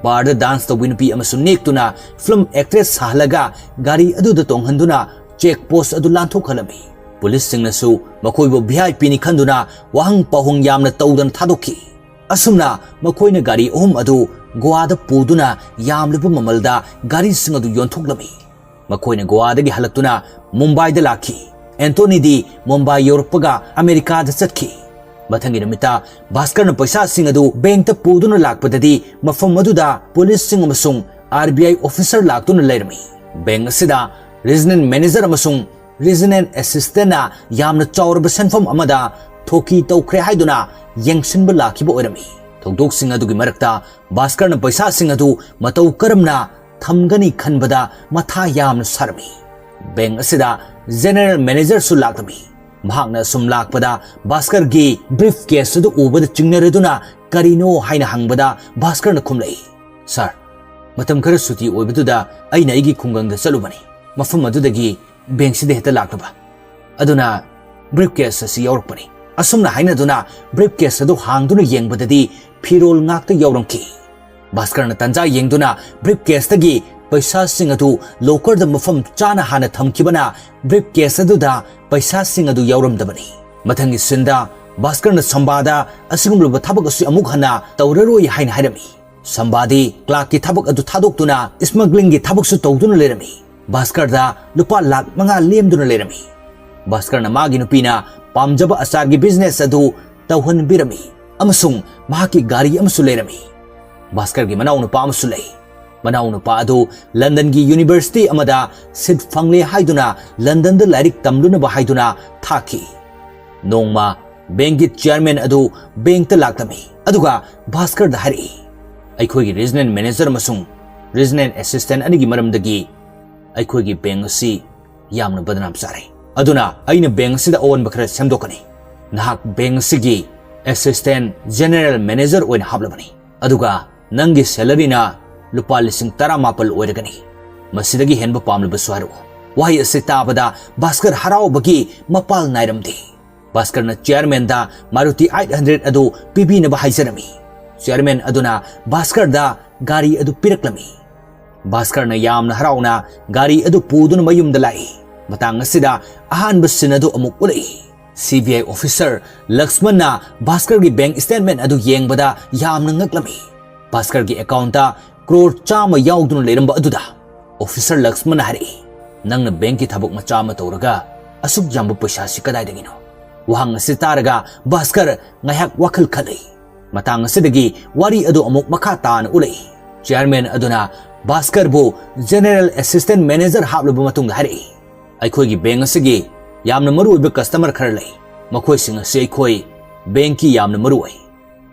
ꯕꯥꯔꯗ ꯗꯥꯟꯁ ꯇꯧꯕꯤ ꯅꯨꯄꯤ ꯑꯃꯁꯨ ꯅꯦꯛꯇꯨꯅ ꯐꯤꯂꯝ ꯑꯦꯛꯇ꯭ꯔꯦꯁ ꯁꯥꯍꯜꯂꯒ ꯒꯥꯔꯤ ꯑꯗꯨꯗ ꯇꯣꯡꯍꯟꯗꯨꯅ ꯆꯦꯛ ꯄꯣꯁ ꯑꯗꯨ ꯂꯥꯟꯊꯣꯛꯍꯜꯂꯝꯃꯤ꯫ ꯄꯨꯂꯤꯁꯁꯤꯡꯅꯁꯨ ꯃꯈꯣꯏꯕꯨ ꯚꯤ ꯑꯥꯏ ꯄꯤꯅꯤ ꯈꯟꯗꯨꯅ ꯋꯥꯍꯪ ꯄꯥꯎꯍꯪ ꯌꯥꯝꯅ ꯇꯧꯗꯅ ꯊꯥꯗꯣꯛꯈꯤ꯫ ꯑꯁꯨꯝꯅ ꯃꯈꯣꯏꯅ ꯒꯥꯔꯤ ꯑꯍꯨꯝ ꯑꯗꯨ ꯒꯣꯋꯥꯗ ꯄꯨꯗꯨꯅ ꯌꯥꯝꯂꯕ ꯃꯃꯜꯗ ꯒꯥꯔꯤꯁꯤꯡ ꯑꯗꯨ ꯌꯣꯟꯊꯣꯛꯂꯝꯃꯤ꯫ ꯃꯈꯣꯏꯅ ꯒꯣꯋꯥꯗꯒꯤ ꯍꯜꯂꯛꯇꯨꯅ ꯃꯨꯝꯕꯥꯏꯗ ꯂꯥꯛꯈꯤ꯫ ꯑꯦꯟꯊꯣꯅꯤꯗꯤ ꯃꯨꯝꯕꯥꯏ ꯌꯧꯔꯛꯄꯒ ꯑꯃꯦꯔꯤꯀꯥꯗ ꯆꯠꯈꯤ꯫ ꯃꯊꯪꯒꯤ ꯅꯨꯃꯤꯠꯇ ꯚꯥꯁꯀꯔꯅ ꯄꯩꯁꯥꯁꯤꯡ ꯑꯗꯨ ꯕꯦꯡꯛꯇ ꯄꯨꯗꯨꯅ ꯂꯥꯛꯄꯗꯗꯤ ꯃꯐꯝ ꯑꯗꯨꯗ ꯄꯨꯂꯤꯁꯁꯤꯡ ꯑꯃꯁꯨꯡ ꯑꯥꯔ ꯕꯤ ꯑꯥꯏ ꯑꯣꯐꯤꯁꯔ ꯂꯥꯛꯇꯨꯅ ꯂꯩꯔꯝꯃꯤ꯫ ꯕꯦꯡꯛ ꯑꯁꯤꯗ ꯔꯤꯖꯅꯦꯜ ꯃꯦꯅꯦꯖꯔ ꯑꯃꯁꯨꯡ ꯔꯤꯖꯅꯦꯜ ꯑꯦꯁꯤꯁꯇꯦꯟꯠꯅ ꯌꯥꯝꯅ ꯆꯥꯎꯔꯕ ꯁꯦꯟꯐꯝ ꯑꯃꯗ ꯊꯣꯛꯀꯤ ꯇꯧꯈ꯭ꯔꯦ ꯍꯥꯏꯗꯨꯅ ꯌꯦꯡꯁꯤꯟꯕ ꯂꯥꯛꯈꯤꯕ ꯑꯣꯏꯔꯝꯃꯤ꯫ ꯊꯧꯗꯣꯛꯁꯤꯡ ꯑꯗꯨꯒꯤ ꯃꯔꯛꯇ ꯚꯥꯁꯀꯔꯅ ꯄꯩꯁꯥꯁꯤꯡ ꯑꯗꯨ ꯃꯇꯧ ꯀꯔꯝꯅ ꯊꯝꯒꯅꯤ ꯈꯟꯕꯗ ꯃꯊꯥ ꯌꯥꯝꯅ ꯁꯥꯔꯝꯃꯤ꯫ ꯕꯦꯡꯛ ꯑꯁꯤꯗ ꯖꯦꯅꯔꯦꯜ ꯃꯦꯅꯦꯖꯔꯁꯨ ꯂꯥꯛꯂꯝꯃꯤ꯫ ꯃꯍꯥꯛꯅ ꯑꯁꯨꯝ ꯂꯥꯛꯄꯗ ꯚꯥꯁꯀꯔꯒꯤ ꯕ꯭ꯔꯤꯐ ꯀꯦꯁ ꯑꯗꯨ ꯎꯕꯗ ꯆꯤꯡꯅꯔꯗꯨꯅ "ꯀꯔꯤꯅꯣ?" ꯍꯥꯏꯅ ꯍꯪꯕꯗ ꯚꯥꯁꯀꯔꯅ ꯈꯨꯝꯂꯛꯏ, "ꯁꯥꯔ, ꯃꯇꯝ ꯈꯔ ꯁꯨꯇꯤ ꯑꯣꯏꯕꯗꯨꯗ ꯑꯩꯅ ꯑꯩꯒꯤ ꯈꯨꯡꯒꯪꯗ ꯆꯠꯂꯨꯕꯅꯤ꯫ ꯃꯐꯝ ꯑꯗꯨꯗꯒꯤ ꯕꯦꯡꯛꯁꯤꯗ ꯍꯦꯛꯇ ꯂꯥꯛꯂꯕ꯫ ꯑꯗꯨꯅ ꯕ꯭ꯔꯤꯐ ꯀꯦꯁ ꯑꯁꯤ ꯌꯥꯎꯔꯛꯄꯅꯤ꯫" ꯑꯁꯨꯝꯅ ꯍꯥꯏꯅꯗꯨꯅ ꯕ꯭ꯔꯤꯐ ꯀꯦꯁ ꯑꯗꯨ ꯍꯥꯡꯗꯨꯅ ꯌꯦꯡꯕꯗꯗꯤ ꯐꯤꯔꯣꯜ ꯉꯥꯛꯇ ꯌꯥꯎꯔꯝꯈꯤ꯫ ꯚꯥꯁꯀꯔꯅ ꯇꯟꯖꯥ ꯌꯦꯡꯗꯨꯅ ꯕ꯭ꯔꯤꯐ ꯀꯦꯁꯇꯒꯤ ꯄꯩꯁꯥꯁꯤꯡ ꯑꯗꯨ ꯂꯣꯀꯔꯗ ꯃꯐꯝ ꯆꯥꯅ ꯍꯥꯟꯅ ꯊꯝꯈꯤꯕꯅ ꯕ꯭ꯔꯤꯐ ꯀꯦꯁ ꯑꯗꯨꯗ ꯄꯩꯁꯥꯁꯤꯡ ꯑꯗꯨ ꯌꯥꯎꯔꯝꯗꯕꯅꯤ꯫ ꯃꯊꯪꯒꯤ ꯁꯤꯟꯗ ꯚꯥꯁꯀꯔꯅ ꯁꯝꯕꯥꯗ ꯑꯁꯤꯒꯨꯝꯂꯕ ꯊꯕꯛ ꯑꯁꯤ ꯑꯃꯨꯛ ꯍꯟꯅ ꯇꯧꯔꯔꯣꯏ ꯍꯥꯏꯅ ꯍꯥꯏꯔꯝꯃꯤ꯫ ꯁꯝꯕꯥꯗꯤ ꯀ꯭ꯂꯥꯔꯛꯀꯤ ꯊꯕꯛ ꯑꯗꯨ ꯊꯥꯗꯣꯛꯇꯨꯅ ꯁ꯭ꯃꯒ꯭ꯂꯤꯡꯒꯤ ꯊꯕꯛꯁꯨ ꯇꯧꯗꯨꯅ ꯂꯩꯔꯝꯃꯤ꯫ ꯚꯥꯁꯀꯔꯗ ꯂꯨꯄꯥ ꯂꯥꯈ ꯃꯉꯥ ꯂꯦꯝꯗꯨꯅ ꯂꯩꯔꯝꯃꯤ꯫ ꯚꯥꯁꯀꯔꯅ ꯃꯥꯒꯤ ꯅꯨꯄꯤꯅ ꯄꯥꯝꯖꯕ ꯑꯆꯥꯔꯒꯤ ꯕꯤꯖꯤꯅꯦꯁ ꯑꯗꯨ ꯇꯧꯍꯟꯕꯤꯔꯝꯃꯤ ꯑꯃꯁꯨꯡ ꯃꯍꯥꯛꯀꯤ ꯒꯥꯔꯤ ꯑꯃꯁꯨ ꯂꯩꯔꯝꯃꯤ꯫ ꯚꯥꯁꯀꯔꯒꯤ ꯃꯅꯥꯎꯅꯨꯄꯥ ꯑꯃꯁꯨ ꯂꯩ꯫ ꯃꯅꯥꯎꯅꯨꯄꯥ ꯑꯗꯨ ꯂꯟꯗꯟꯒꯤ ꯌꯨꯅꯤꯚꯔꯁꯤꯇꯤ ꯑꯃꯗ ꯁꯤꯠ ꯐꯪꯂꯦ ꯍꯥꯏꯗꯨꯅ ꯂꯟꯗꯟꯗ ꯂꯥꯏꯔꯤꯛ ꯇꯝꯂꯨꯅꯕ ꯍꯥꯏꯗꯨꯅ ꯊꯥꯈꯤ꯫ ꯅꯣꯡꯃ ꯕꯦꯡꯛꯀꯤ ꯆꯤꯌꯔꯃꯦꯟ ꯑꯗꯨ ꯕꯦꯡꯛꯇ ꯂꯥꯛꯂꯝꯃꯤ, ꯑꯗꯨꯒ ꯚꯥꯁꯀꯔꯗ ꯍꯥꯏꯔꯛꯏ, "ꯑꯩꯈꯣꯏꯒꯤ ꯔꯤꯖꯅꯦꯜ ꯃꯦꯅꯦꯖꯔ ꯑꯃꯁꯨꯡ ꯔꯤꯖꯅꯦꯜ ꯑꯦꯁꯤꯁꯇꯦꯟꯠ ꯑꯅꯤꯒꯤ ꯃꯔꯝꯗꯒꯤ ꯑꯩꯈꯣꯏꯒꯤ ꯕꯦꯡꯛ ꯑꯁꯤ ꯌꯥꯝꯅ ꯕꯗꯅꯥꯝ ꯆꯥꯔꯦ꯫ ꯑꯗꯨꯅ ꯑꯩꯅ ꯕꯦꯡꯛ ꯑꯁꯤꯗ ꯑꯑꯣꯟꯕ ꯈꯔ ꯁꯦꯝꯗꯣꯛꯀꯅꯤ꯫ ꯅꯍꯥꯛ ꯕꯦꯡꯛ ꯑꯁꯤꯒꯤ ꯑꯦꯁꯤꯁꯇꯦꯟꯠ ꯖꯦꯅꯦꯔꯦꯜ ꯃꯦꯅꯦꯖꯔ ꯑꯣꯏꯅ ꯍꯥꯞꯂꯕꯅꯤ꯫ ꯑꯗꯨꯒ ꯅꯪꯒꯤ ꯁꯦꯂꯔꯤꯅ ꯂꯨꯄꯥ ꯂꯤꯁꯤꯡ ꯇꯔꯥꯃꯥꯄꯜ ꯑꯣꯏꯔꯒꯅꯤ꯫ ꯃꯁꯤꯗꯒꯤ ꯍꯦꯟꯕ ꯄꯥꯝꯂꯕꯁꯨ ꯍꯥꯏꯔꯛꯎ꯫" ꯋꯥꯍꯩ ꯑꯁꯤ ꯇꯥꯕꯗ ꯚꯥꯁꯀꯔ ꯍꯔꯥꯎꯕꯒꯤ ꯃꯄꯥꯜ ꯅꯥꯏꯔꯝꯗꯦ꯫ ꯚꯥꯁꯀꯔꯅ ꯆꯤꯌꯔꯃꯦꯟꯗ ꯃꯥꯔꯨꯇꯤ ꯑꯩꯠ ꯍꯟꯗ꯭ꯔꯦꯗ ꯑꯗꯨ ꯄꯤꯕꯤꯅꯕ ꯍꯥꯏꯖꯔꯝꯃꯤ꯫ ꯆꯤꯌꯔꯃꯦꯟ ꯑꯗꯨꯅ ꯚꯥꯁꯀꯔꯗ ꯒꯥꯔꯤ ꯑꯗꯨ ꯄꯤꯔꯛꯂꯝꯃꯤ꯫ ꯚꯥꯁꯀꯔꯅ ꯌꯥꯝꯅ ꯍꯔꯥꯎꯅ ꯒꯥꯔꯤ ꯑꯗꯨ ꯄꯨꯗꯨꯅ ꯃꯌꯨꯝꯗ ꯂꯥꯛꯏ꯫ ꯃꯇꯥꯡ ꯑꯁꯤꯗ ꯑꯍꯥꯟꯕ ꯁꯤꯟ ꯑꯗꯨ ꯑꯃꯨꯛ ꯎꯠꯂꯛꯏ꯫ ꯁꯤ ꯕꯤ ꯑꯥꯏ ꯑꯣꯐꯤꯁꯔ ꯂꯛꯁꯃꯟꯅ ꯚꯥꯁꯀꯔꯒꯤ ꯕꯦꯡꯛ ꯁ꯭ꯇꯦꯠꯃꯦꯟꯠ ꯑꯗꯨ ꯌꯦꯡꯕꯗ ꯌꯥꯝꯅ ꯉꯛꯂꯝꯃꯤ꯫ ꯚꯥꯁꯀꯔꯒꯤ ꯑꯦꯀꯥꯎꯟꯠꯇ ꯀ꯭ꯔꯣꯔ ꯆꯥꯝꯃ ꯌꯥꯎꯗꯨꯅ ꯂꯩꯔꯝꯕ ꯑꯗꯨꯗ ꯑꯣꯐꯤꯁꯔ ꯂꯛꯁꯃꯟꯅ ꯍꯥꯏꯔꯛꯏ, "ꯅꯪꯅ ꯕꯦꯡꯛꯀꯤ ꯊꯕꯛ ꯃꯆꯥ ꯑꯃ ꯇꯧꯔꯒ ꯑꯁꯨꯛ ꯌꯥꯝꯕ ꯄꯩꯁꯥꯁꯤ ꯀꯗꯥꯏꯗꯒꯤꯅꯣ?" ꯋꯥꯍꯪ ꯑꯁꯤ ꯇꯥꯔꯒ ꯚꯥꯁꯀꯔ ꯉꯥꯏꯍꯥꯛ ꯋꯥꯈꯜ ꯈꯜꯂꯤ꯫ ꯃꯇꯥꯡ ꯑꯁꯤꯗꯒꯤ ꯋꯥꯔꯤ ꯑꯗꯨ ꯑꯃꯨꯛ ꯃꯈꯥ ꯇꯥꯅ ꯎꯠꯂꯛꯏ꯫ ꯆꯤꯌꯔꯃꯦꯟ ꯑꯗꯨꯅ ꯚꯥꯁꯀꯔꯕꯨ ꯖꯦꯅꯦꯔꯦꯜ ꯑꯦꯁꯤꯁꯇꯦꯟꯠ ꯃꯦꯅꯦꯖꯔ ꯍꯥꯞꯂꯕ ꯃꯇꯨꯡꯗ ꯍꯥꯏꯔꯛꯏ, "ꯑꯩꯈꯣꯏꯒꯤ ꯕꯦꯡꯛ ꯑꯁꯤꯒꯤ ꯌꯥꯝꯅ ꯃꯔꯨꯑꯣꯏꯕ ꯀꯁꯇꯃꯔ ꯈꯔ ꯂꯩ꯫ ꯃꯈꯣꯏꯁꯤꯡ ꯑꯁꯤ ꯑꯩꯈꯣꯏ ꯕꯦꯡꯛꯀꯤ ꯌꯥꯝꯅ ꯃꯔꯨꯑꯣꯏ꯫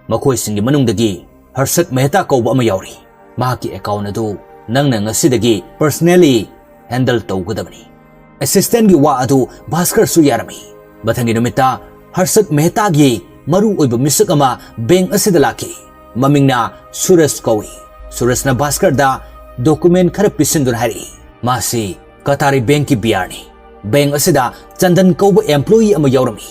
ꯃꯈꯣꯏꯁꯤꯡꯒꯤ ꯃꯅꯨꯡꯗꯒꯤ ꯍꯔꯁꯠ ꯃꯦꯍꯇꯥ ꯀꯧꯕ ꯑꯃ ꯌꯥꯎꯔꯤ꯫ ꯃꯍꯥꯛꯀꯤ ꯑꯦꯀꯥꯎꯟꯠ ꯑꯗꯨ ꯅꯪꯅ ꯉꯁꯤꯗꯒꯤ ꯄꯔꯁꯅꯦꯂꯤ ꯍꯦꯟꯗꯜ ꯇꯧꯒꯗꯕꯅꯤ꯫" ꯑꯦꯁꯤꯁꯇꯦꯟꯠꯀꯤ ꯋꯥ ꯑꯗꯨ ꯚꯥꯁꯀꯔꯁꯨ ꯌꯥꯔꯝꯃꯤ꯫ ꯃꯊꯪꯒꯤ ꯅꯨꯃꯤꯠꯇ ꯍꯔꯁꯠ ꯃꯦꯍꯇꯥꯒꯤ ꯃꯔꯨꯑꯣꯏꯕ ꯃꯤꯁꯛ ꯑꯃ ꯕꯦꯡꯛ ꯑꯁꯤꯗ ꯂꯥꯛꯈꯤ꯫ ꯃꯃꯤꯡꯅ ꯁꯨꯔꯖ ꯀꯧꯏ꯫ ꯁꯨꯔꯖꯅ ꯚꯥꯁꯀꯔꯗ ꯗꯣꯀꯨꯃꯦꯟꯠ ꯈꯔ ꯄꯤꯁꯤꯟꯗꯨꯅ ꯍꯥꯏꯔꯛꯏ, "ꯃꯥꯁꯤ ꯀꯇꯥꯔꯤ ꯕꯦꯡꯛꯀꯤ ꯕꯤ ꯑꯥꯔꯅꯤ꯫ ꯕꯦꯡꯛ ꯑꯁꯤꯗ ꯆꯟꯗꯟ ꯀꯧꯕ ꯑꯦꯝꯄ꯭ꯂꯣꯌꯤ ꯑꯃ ꯌꯥꯎꯔꯝꯃꯤ꯫"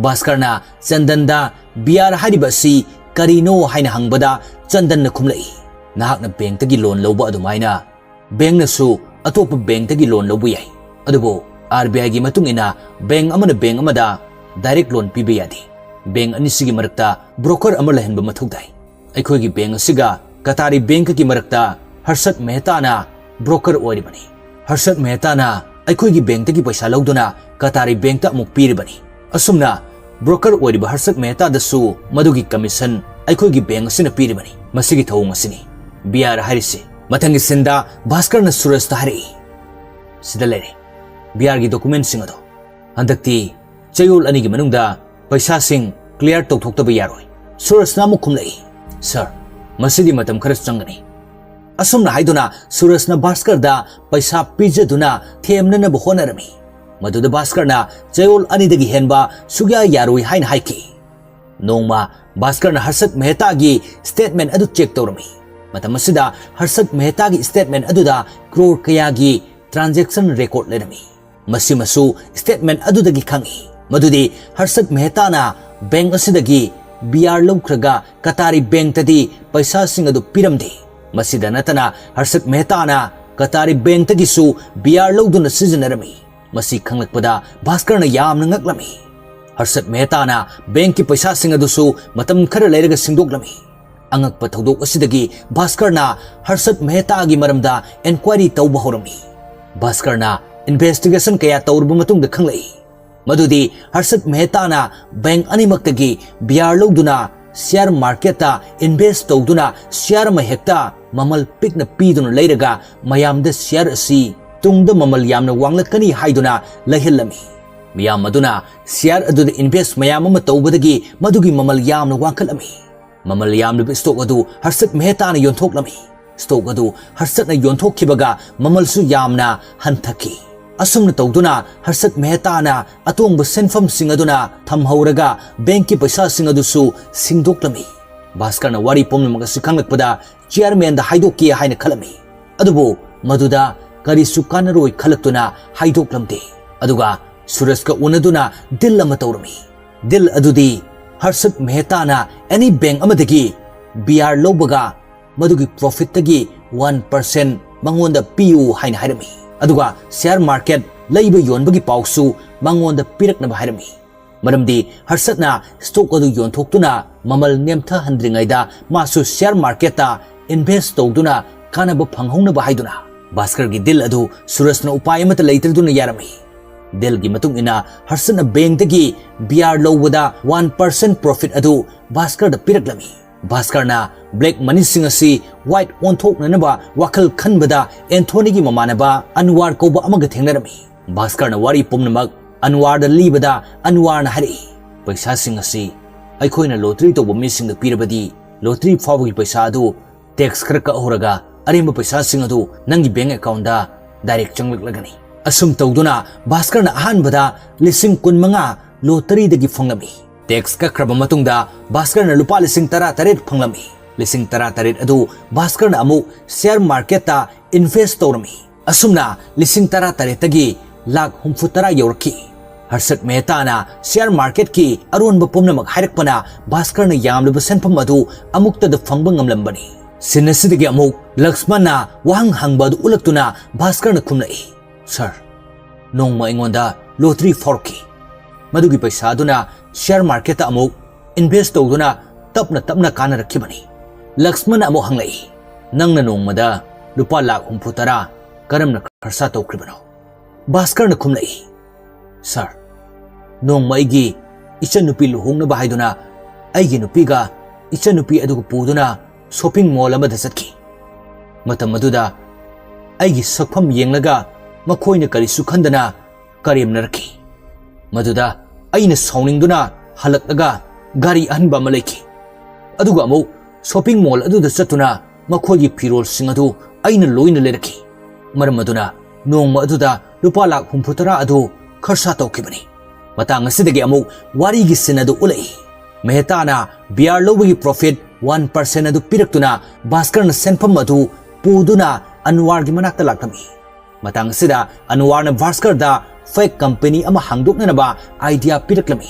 ꯚꯥꯁꯀꯔꯅ ꯆꯟꯗꯟꯗ ꯕꯤ ꯑꯥꯔ ꯍꯥꯏꯔꯤꯕ ꯑꯁꯤ ꯀꯔꯤꯅꯣ ꯍꯥꯏꯅ ꯍꯪꯕꯗ ꯆꯟꯗꯟꯅ ꯈꯨꯝꯂꯛꯏ, "ꯅꯍꯥꯛꯅ ꯕꯦꯡꯛꯇꯒꯤ ꯂꯣꯟ ꯂꯧꯕ ꯑꯗꯨꯃꯥꯏꯅ ꯕꯦꯡꯛꯅꯁꯨ ꯑꯇꯣꯞꯄ ꯕꯦꯡꯛꯇꯒꯤ ꯂꯣꯟ ꯂꯧꯕ ꯌꯥꯏ꯫ ꯑꯗꯨꯕꯨ ꯑꯥꯔ ꯕꯤ ꯑꯥꯏꯒꯤ ꯃꯇꯨꯡ ꯏꯟꯅ ꯕꯦꯡꯛ ꯑꯃꯅ ꯕꯦꯡꯛ ꯑꯃꯗ ꯗꯥꯏꯔꯦꯛ ꯂꯣꯟ ꯄꯤꯕ ꯌꯥꯗꯦ꯫ ꯕꯦꯡꯛ ꯑꯅꯤꯁꯤꯒꯤ ꯃꯔꯛꯇ ꯕ꯭ꯔꯣꯀꯔ ꯑꯃ ꯂꯩꯍꯟꯕ ꯃꯊꯧ ꯇꯥꯏ꯫ ꯑꯩꯈꯣꯏꯒꯤ ꯕꯦꯡꯛ ꯑꯁꯤꯒ ꯀꯇꯥꯔꯤ ꯕꯦꯡꯛꯀꯒꯤ ꯃꯔꯛꯇ ꯍꯔꯁꯠ ꯃꯦꯍꯇꯥꯅ ꯕ꯭ꯔꯣꯀꯔ ꯑꯣꯏꯔꯤꯕꯅꯤ꯫ ꯍꯔꯁꯠ ꯃꯦꯍꯇꯥꯅ ꯑꯩꯈꯣꯏꯒꯤ ꯕꯦꯡꯛꯇꯒꯤ ꯄꯩꯁꯥ ꯂꯧꯗꯨꯅ ꯀꯇꯥꯔꯤ ꯕꯦꯡꯛꯇ ꯑꯃꯨꯛ ꯄꯤꯔꯤꯕꯅꯤ꯫ ꯑꯁꯨꯝꯅ ꯕ꯭ꯔꯣꯀꯔ ꯑꯣꯏꯔꯤꯕ ꯍꯔꯁꯠ ꯃꯦꯍꯇꯥꯗꯁꯨ ꯃꯗꯨꯒꯤ ꯀꯃꯤꯁꯟ ꯑꯩꯈꯣꯏꯒꯤ ꯕꯦꯡꯛ ꯑꯁꯤꯅ ꯄꯤꯔꯤꯕꯅꯤ꯫ ꯃꯁꯤꯒꯤ ꯊꯧꯑꯣꯡ ꯑꯁꯤꯅꯤ ꯕꯤ ꯑꯥꯔ ꯍꯥꯏꯔꯤꯁꯤ꯫" ꯃꯊꯪꯒꯤ ꯁꯤꯟꯗ ꯚꯥꯁꯀꯔꯅ ꯁꯨꯔꯖꯇ ꯍꯥꯏꯔꯛꯏ, "ꯁꯤꯗ ꯂꯩꯔꯦ ꯕꯤ ꯑꯥꯔꯒꯤ ꯗꯣꯀꯨꯃꯦꯟꯁꯤꯡ ꯑꯗꯣ꯫ ꯍꯟꯗꯛꯇꯤ ꯆꯌꯣꯜ ꯑꯅꯤꯒꯤ ꯃꯅꯨꯡꯗ ꯄꯩꯁꯥꯁꯤꯡ ꯀ꯭ꯂꯤꯌꯥꯔ ꯇꯧꯊꯣꯛꯇꯕ ꯌꯥꯔꯣꯏ꯫" ꯁꯨꯔꯖꯅ ꯑꯃꯨꯛ ꯈꯨꯝꯂꯛꯏ, "ꯁꯥꯔ, ꯃꯁꯤꯗꯤ ꯃꯇꯝ ꯈꯔ ꯆꯪꯒꯅꯤ꯫" ꯑꯁꯨꯝꯅ ꯍꯥꯏꯗꯨꯅ ꯁꯨꯔꯖꯅ ꯚꯥꯁꯀꯔꯗ ꯄꯩꯁꯥ ꯄꯤꯖꯗꯨꯅ ꯊꯦꯝꯅꯅꯕ ꯍꯣꯠꯅꯔꯝꯃꯤ꯫ ꯃꯗꯨꯗ ꯚꯥꯁꯀꯔꯅ ꯆꯌꯣꯜ ꯑꯅꯤꯗꯒꯤ ꯍꯦꯟꯕ ꯁꯨꯛꯌꯥ ꯌꯥꯔꯣꯏ ꯍꯥꯏꯅ ꯍꯥꯏꯈꯤ꯫ ꯅꯣꯡꯃ ꯚꯥꯁꯀꯔꯅ ꯍꯔꯁꯠ ꯃꯦꯍꯇꯥꯒꯤ ꯁ꯭ꯇꯦꯠꯃꯦꯟ ꯑꯗꯨ ꯆꯦꯛ ꯇꯧꯔꯝꯃꯤ꯫ ꯃꯇꯝ ꯑꯁꯤꯗ ꯍꯔꯁꯠ ꯃꯦꯍꯇꯥꯒꯤ ꯁ꯭ꯇꯦꯠꯃꯦꯟ ꯑꯗꯨꯗ ꯀ꯭ꯔꯣꯔ ꯀꯌꯥꯒꯤ ꯇ꯭ꯔꯥꯟꯖꯦꯛꯁꯟ ꯔꯦꯀꯣꯔꯗ ꯂꯩꯔꯝꯃꯤ꯫ ꯃꯁꯤꯃꯁꯨ ꯁ꯭ꯇꯦꯠꯃꯦꯟ ꯑꯗꯨꯗꯒꯤ ꯈꯪꯏ ꯃꯗꯨꯗꯤ ꯍꯔꯁꯠ ꯃꯦꯍꯇꯥꯅ ꯕꯦꯡꯛ ꯑꯁꯤꯗꯒꯤ ꯕꯤ ꯑꯥꯔ ꯂꯧꯈ꯭ꯔꯒ ꯀꯇꯥꯔꯤ ꯕꯦꯡꯛꯇꯗꯤ ꯄꯩꯁꯥꯁꯤꯡ ꯑꯗꯨ ꯄꯤꯔꯝꯗꯦ꯫ ꯃꯁꯤꯗ ꯅꯠꯇꯅ ꯍꯔꯁꯠ ꯃꯦꯍꯇꯥꯅ ꯀꯇꯥꯔꯤ ꯕꯦꯡꯛꯇꯒꯤꯁꯨ ꯕꯤ ꯑꯥꯔ ꯂꯧꯗꯨꯅ ꯁꯤꯖꯤꯟꯅꯔꯝꯃꯤ꯫ ꯃꯁꯤ ꯈꯪꯂꯛꯄꯗ ꯚꯥꯁꯀꯔꯅ ꯌꯥꯝꯅ ꯉꯛꯂꯝꯃꯤ꯫ ꯍꯔꯁꯠ ꯃꯦꯍꯇꯥꯅ ꯕꯦꯡꯛꯀꯤ ꯄꯩꯁꯥꯁꯤꯡ ꯑꯗꯨꯁꯨ ꯃꯇꯝ ꯈꯔ ꯂꯩꯔꯒ ꯁꯤꯡꯗꯣꯛꯂꯝꯃꯤ꯫ ꯑꯉꯛꯄ ꯊꯧꯗꯣꯛ ꯑꯁꯤꯗꯒꯤ ꯚꯥꯁꯀꯔꯅ ꯍꯔꯁꯠ ꯃꯦꯍꯇꯥꯒꯤ ꯃꯔꯝꯗ ꯏꯟꯀ꯭ꯋꯥꯏꯔꯤ ꯇꯧꯕ ꯍꯧꯔꯝꯃꯤ꯫ ꯚꯥꯁꯀꯔꯅ ꯏꯟꯚꯦꯁꯇꯤꯒꯦꯁꯟ ꯀꯌꯥ ꯇꯧꯔꯕ ꯃꯇꯨꯡꯗ ꯈꯪꯂꯛꯏ ꯃꯗꯨꯗꯤ ꯍꯔꯁꯠ ꯃꯦꯍꯇꯥꯅ ꯕꯦꯡꯛ ꯑꯅꯤꯃꯛꯇꯒꯤ ꯕꯤ ꯑꯥꯔ ꯂꯧꯗꯨꯅ ꯁꯤꯌꯥꯔ ꯃꯥꯔꯀꯦꯠꯇ ꯏꯟꯚꯦꯁ ꯇꯧꯗꯨꯅ ꯁꯤꯌꯥꯔ ꯑꯃ ꯍꯦꯛꯇ ꯃꯃꯜ ꯄꯤꯛꯅ ꯄꯤꯗꯨꯅ ꯂꯩꯔꯒ ꯃꯌꯥꯝꯗ ꯁꯤꯌꯥꯔ ꯑꯁꯤ ꯇꯨꯡꯗ ꯃꯃꯜ ꯌꯥꯝꯅ ꯋꯥꯡꯂꯛꯀꯅꯤ ꯍꯥꯏꯗꯨꯅ ꯂꯩꯍꯜꯂꯝꯃꯤ꯫ ꯃꯤꯌꯥꯝ ꯑꯗꯨꯅ ꯁꯤꯌꯥꯔ ꯑꯗꯨꯗ ꯏꯟꯚꯦꯁ ꯃꯌꯥꯝ ꯑꯃ ꯇꯧꯕꯗꯒꯤ ꯃꯗꯨꯒꯤ ꯃꯃꯜ ꯌꯥꯝꯅ ꯋꯥꯡꯈꯠꯂꯝꯃꯤ꯫ ꯃꯃꯜ ꯌꯥꯝꯂꯤꯕ ꯁ꯭ꯇꯣꯛ ꯑꯗꯨ ꯍꯔꯁꯠ ꯃꯦꯍꯇꯥꯅ ꯌꯣꯟꯊꯣꯛꯂꯝꯃꯤ꯫ ꯁ꯭ꯇꯣꯛ ꯑꯗꯨ ꯍꯔꯁꯠꯅ ꯌꯣꯟꯊꯣꯛꯈꯤꯕꯒ ꯃꯃꯜꯁꯨ ꯌꯥꯝꯅ ꯍꯟꯊꯈꯤ꯫ ꯑꯁꯨꯝꯅ ꯇꯧꯗꯨꯅ ꯍꯔꯁꯠ ꯃꯦꯍꯇꯥꯅ ꯑꯇꯣꯡꯕ ꯁꯦꯟꯐꯝꯁꯤꯡ ꯑꯗꯨꯅ ꯊꯝꯍꯧꯔꯒ ꯕꯦꯡꯛꯀꯤ ꯄꯩꯁꯥꯁꯤꯡ ꯑꯗꯨꯁꯨ ꯁꯤꯡꯗꯣꯛꯂꯝꯃꯤ꯫ ꯚꯥꯁꯀꯔꯅ ꯋꯥꯔꯤ ꯄꯨꯝꯅꯃꯛ ꯑꯁꯤ ꯈꯪꯂꯛꯄꯗ ꯆꯤꯌꯔꯃꯦꯟꯗ ꯍꯥꯏꯗꯣꯛꯀꯦ ꯍꯥꯏꯅ ꯈꯜꯂꯝꯃꯤ꯫ ꯑꯗꯨꯕꯨ ꯃꯗꯨꯗ ꯀꯔꯤꯁꯨ ꯀꯥꯟꯅꯔꯣꯏ ꯈꯜꯂꯛꯇꯨꯅ ꯍꯥꯏꯗꯣꯛꯂꯝꯗꯦ꯫ ꯑꯗꯨꯒ ꯁꯨꯔꯖꯀ ꯎꯅꯗꯨꯅ ꯗꯤꯜ ꯑꯃ ꯇꯧꯔꯝꯃꯤ꯫ ꯗꯤꯜ ꯑꯗꯨꯗꯤ ꯍꯔꯁꯠ ꯃꯦꯍꯇꯥꯅ ꯑꯦꯅꯤ ꯕꯦꯡꯛ ꯑꯃꯗꯒꯤ ꯕꯤ ꯑꯥꯔ ꯂꯧꯕꯒ ꯃꯗꯨꯒꯤ ꯄ꯭ꯔꯣꯐꯤꯠꯇꯒꯤ ꯋꯥꯟ ꯄꯥꯔꯁꯦꯟ ꯃꯉꯣꯟꯗ ꯄꯤꯌꯨ ꯍꯥꯏꯅ ꯍꯥꯏꯔꯝꯃꯤ꯫ ꯑꯗꯨꯒ ꯁꯤꯌꯥꯔ ꯃꯥꯔꯀꯦꯠ ꯂꯩꯕ ꯌꯣꯟꯕꯒꯤ ꯄꯥꯎꯁꯨ ꯃꯉꯣꯟꯗ ꯄꯤꯔꯛꯅꯕ ꯍꯥꯏꯔꯝꯃꯤ꯫ ꯃꯔꯝꯗꯤ ꯍꯔꯁꯠꯅ ꯁ꯭ꯇꯣꯛ ꯑꯗꯨ ꯌꯣꯟꯊꯣꯛꯇꯨꯅ ꯃꯃꯜ ꯅꯦꯝꯊꯍꯟꯗ꯭ꯔꯤꯉꯩꯗ ꯃꯥꯁꯨ ꯁꯤꯌꯥꯔ ꯃꯥꯔꯀꯦꯠꯇ ꯏꯟꯚꯦꯁ꯭ꯠ ꯇꯧꯗꯨꯅ ꯀꯥꯟꯅꯕ ꯐꯪꯍꯧꯅꯕ ꯍꯥꯏꯗꯨꯅ ꯚꯥꯁꯀꯔꯒꯤ ꯗꯤꯜ ꯑꯗꯨ ꯁꯨꯔꯖꯅ ꯎꯄꯥꯏ ꯑꯃꯠꯇ ꯂꯩꯇ꯭ꯔꯗꯨꯅ ꯌꯥꯔꯝꯃꯤ꯫ ꯗꯤꯜꯒꯤ ꯃꯇꯨꯡ ꯏꯟꯅ ꯍꯔꯁꯠꯅ ꯕꯦꯡꯛꯇꯒꯤ ꯕꯤ ꯑꯥꯔ ꯂꯧꯕꯗ ꯋꯥꯟ ꯄꯥꯔꯁꯦꯟ ꯄ꯭ꯔꯣꯐꯤꯠ ꯑꯗꯨ ꯚꯥꯁꯀꯔꯗ ꯄꯤꯔꯛꯂꯝꯃꯤ꯫ ꯚꯥꯁꯀꯔꯅ ꯕ꯭ꯂꯦꯛ ꯃꯅꯤꯁꯤꯡ ꯑꯁꯤ ꯋꯥꯏꯠ ꯑꯣꯟꯊꯣꯛꯅꯅꯕ ꯋꯥꯈꯜ ꯈꯟꯕꯗ ꯑꯦꯟꯊꯣꯅꯤꯒꯤ ꯃꯃꯥꯟꯅꯕ ꯑꯟꯋꯥꯔ ꯀꯧꯕ ꯑꯃꯒ ꯊꯦꯡꯅꯔꯝꯃꯤ꯫ ꯚꯥꯁꯀꯔꯅ ꯋꯥꯔꯤ ꯄꯨꯝꯅꯃꯛ ꯑꯟꯋꯥꯔꯗ ꯂꯤꯕꯗ ꯑꯟꯋꯥꯔꯅ ꯍꯥꯏꯔꯛꯏ, "ꯄꯩꯁꯥꯁꯤꯡ ꯑꯁꯤ ꯑꯩꯈꯣꯏꯅ ꯂꯣꯇꯔꯤ ꯇꯧꯕ ꯃꯤꯁꯤꯡꯗ ꯄꯤꯔꯕꯗꯤ ꯂꯣꯇꯔꯤ ꯐꯥꯎꯕꯒꯤ ꯄꯩꯁꯥ ꯑꯗꯨ ꯇꯦꯛꯁ ꯈꯔ ꯀꯛꯍꯧꯔꯒ ꯑꯔꯦꯝꯕ ꯄꯩꯁꯥꯁꯤꯡ ꯑꯗꯨ ꯅꯪꯒꯤ ꯕꯦꯡꯛ ꯑꯦꯀꯥꯎꯟꯗ ꯗꯥꯏꯔꯦꯛ ꯆꯪꯂꯛꯂꯒꯅꯤ꯫" ꯑꯁꯨꯝ ꯇꯧꯗꯨꯅ ꯚꯥꯁꯀꯔꯅ ꯑꯍꯥꯟꯕꯗ ꯂꯤꯁꯤꯡ ꯀꯨꯟ ꯃꯉꯥ ꯂꯣꯇꯔꯤꯗꯒꯤ ꯐꯪꯂꯝꯃꯤ꯫ ꯇꯦꯛꯁ ꯀꯛꯈ꯭ꯔꯕ ꯃꯇꯨꯡꯗ ꯚꯥꯁꯀꯔꯅ ꯂꯨꯄꯥ ꯂꯤꯁꯤꯡ ꯇꯔꯥ ꯇꯔꯦꯠ ꯐꯪꯂꯝꯃꯤ꯫ ꯂꯤꯁꯤꯡ ꯇꯔꯥ ꯇꯔꯦꯠ ꯑꯗꯨ ꯚꯥꯁꯀꯔꯅ ꯑꯃꯨꯛ ꯁꯤꯌꯥꯔ ꯃꯥꯔꯀꯦꯠꯇ ꯏꯟꯚꯦꯁ꯭ꯠ ꯇꯧꯔꯝꯃꯤ꯫ ꯑꯁꯨꯝꯅ ꯂꯤꯁꯤꯡ ꯇꯔꯥ ꯇꯔꯦꯠꯇꯒꯤ ꯂꯥꯈ ꯍꯨꯝꯐꯨ ꯇꯔꯥ ꯌꯧꯔꯛꯈꯤ꯫ ꯍꯔꯁꯠ ꯃꯦꯍꯇꯥꯅ ꯁꯤꯌꯥꯔ ꯃꯥꯔꯀꯦꯠꯀꯤ ꯑꯔꯣꯟꯕ ꯄꯨꯝꯅꯃꯛ ꯍꯥꯏꯔꯛꯄꯅ ꯚꯥꯁꯀꯔꯅ ꯌꯥꯝꯂꯕ ꯁꯦꯟꯐꯝ ꯑꯗꯨ ꯑꯃꯨꯛꯇꯗ ꯐꯪꯕ ꯉꯝꯂꯝꯕꯅꯤ꯫ ꯁꯤꯟ ꯑꯁꯤꯗꯒꯤ ꯑꯃꯨꯛ ꯂꯛꯁꯃꯟꯅ ꯋꯥꯍꯪ ꯍꯪꯕ ꯑꯗꯨ ꯎꯠꯂꯛꯇꯨꯅ ꯚꯥꯁꯀꯔꯅ ꯈꯨꯝꯂꯛꯏ, "ꯁꯥꯔ, ꯅꯣꯡꯃ ꯑꯩꯉꯣꯟꯗ ꯂꯣꯇꯔꯤ ꯐꯥꯎꯔꯛꯈꯤ꯫ ꯃꯗꯨꯒꯤ ꯄꯩꯁꯥ ꯑꯗꯨꯅ ꯁꯤꯌꯥꯔ ꯃꯥꯔꯀꯦꯠꯇ ꯑꯃꯨꯛ ꯏꯟꯚꯦꯁ꯭ꯠ ꯇꯧꯗꯨꯅ ꯇꯞꯅ ꯇꯞꯅ ꯀꯥꯟꯅꯔꯛꯈꯤꯕꯅꯤ꯫" ꯂꯛꯁꯃꯟꯅ ꯑꯃꯨꯛ ꯍꯪꯂꯛꯏ, "ꯅꯪꯅ ꯅꯣꯡꯃꯗ ꯂꯨꯄꯥ ꯂꯥꯈ ꯍꯨꯝꯐꯨ ꯇꯔꯥ ꯀꯔꯝꯅ ꯈꯔꯁꯥ ꯇꯧꯈ꯭ꯔꯤꯕꯅꯣ?" ꯚꯥꯁꯀꯔꯅ ꯈꯨꯝꯂꯛꯏ, "ꯁꯥꯔ, ꯅꯣꯡꯃ ꯑꯩꯒꯤ ꯏꯆꯟꯅꯨꯄꯤ ꯂꯨꯍꯣꯡꯅꯕ ꯍꯥꯏꯗꯨꯅ ꯑꯩꯒꯤ ꯅꯨꯄꯤꯒ ꯏꯆꯟꯅꯨꯄꯤ ꯑꯗꯨꯒ ꯄꯨꯗꯨꯅ ꯁꯣꯄꯤꯡ ꯃꯣꯜ ꯑꯃꯗ ꯆꯠꯈꯤ꯫ ꯃꯇꯝ ꯑꯗꯨꯗ ꯑꯩꯒꯤ ꯁꯛꯐꯝ ꯌꯦꯡꯂꯒ ꯃꯈꯣꯏꯅ ꯀꯔꯤꯁꯨ ꯈꯟꯗꯅ ꯀꯔꯦꯝꯅꯔꯛꯈꯤ꯫ ꯃꯗꯨꯗ ꯑꯩꯅ ꯁꯥꯎꯅꯤꯡꯗꯨꯅ ꯍꯜꯂꯛꯂꯒ ꯒꯥꯔꯤ ꯑꯍꯟꯕ ꯑꯃ ꯂꯩꯈꯤ꯫ ꯑꯗꯨꯒ ꯑꯃꯨꯛ ꯁꯣꯄꯤꯡ ꯃꯣꯜ ꯑꯗꯨꯗ ꯆꯠꯇꯨꯅ ꯃꯈꯣꯏꯒꯤ ꯐꯤꯔꯣꯜꯁꯤꯡ ꯑꯗꯨ ꯑꯩꯅ ꯂꯣꯏꯅ ꯂꯩꯔꯛꯈꯤ꯫ ꯃꯔꯝ ꯑꯗꯨꯅ ꯅꯣꯡꯃ ꯑꯗꯨꯗ ꯂꯨꯄꯥ ꯂꯥꯈ ꯍꯨꯝꯐꯨ ꯇꯔꯥ ꯑꯗꯨ ꯈꯔꯁꯥ ꯇꯧꯈꯤꯕꯅꯤ꯫" ꯃꯇꯥꯡ ꯑꯁꯤꯗꯒꯤ ꯑꯃꯨꯛ ꯋꯥꯔꯤꯒꯤ ꯁꯤꯟ ꯑꯗꯨ ꯎꯠꯂꯛꯏ꯫ ꯃꯦꯍꯇꯥꯅ ꯕꯤ ꯑꯥꯔ ꯂꯧꯕꯒꯤ ꯄ꯭ꯔꯣꯐꯤꯠ ꯋꯥꯟ ꯄꯥꯔꯁꯦꯟ ꯑꯗꯨ ꯄꯤꯔꯛꯇꯨꯅ ꯚꯥꯁꯀꯔꯅ ꯁꯦꯟꯐꯝ ꯑꯗꯨ ꯄꯨꯗꯨꯅ ꯑꯟꯋꯥꯔꯒꯤ ꯃꯅꯥꯛꯇ ꯂꯥꯛꯂꯝꯃꯤ꯫ ꯃꯇꯥꯡ ꯑꯁꯤꯗ ꯑꯟꯋꯥꯔꯅ ꯚꯥꯁꯀꯔꯗ ꯐꯦꯛ ꯀꯝꯄꯦꯅꯤ ꯑꯃ ꯍꯥꯡꯗꯣꯛꯅꯅꯕ ꯑꯥꯏꯗꯤꯌꯥ ꯄꯤꯔꯛꯂꯝꯃꯤ꯫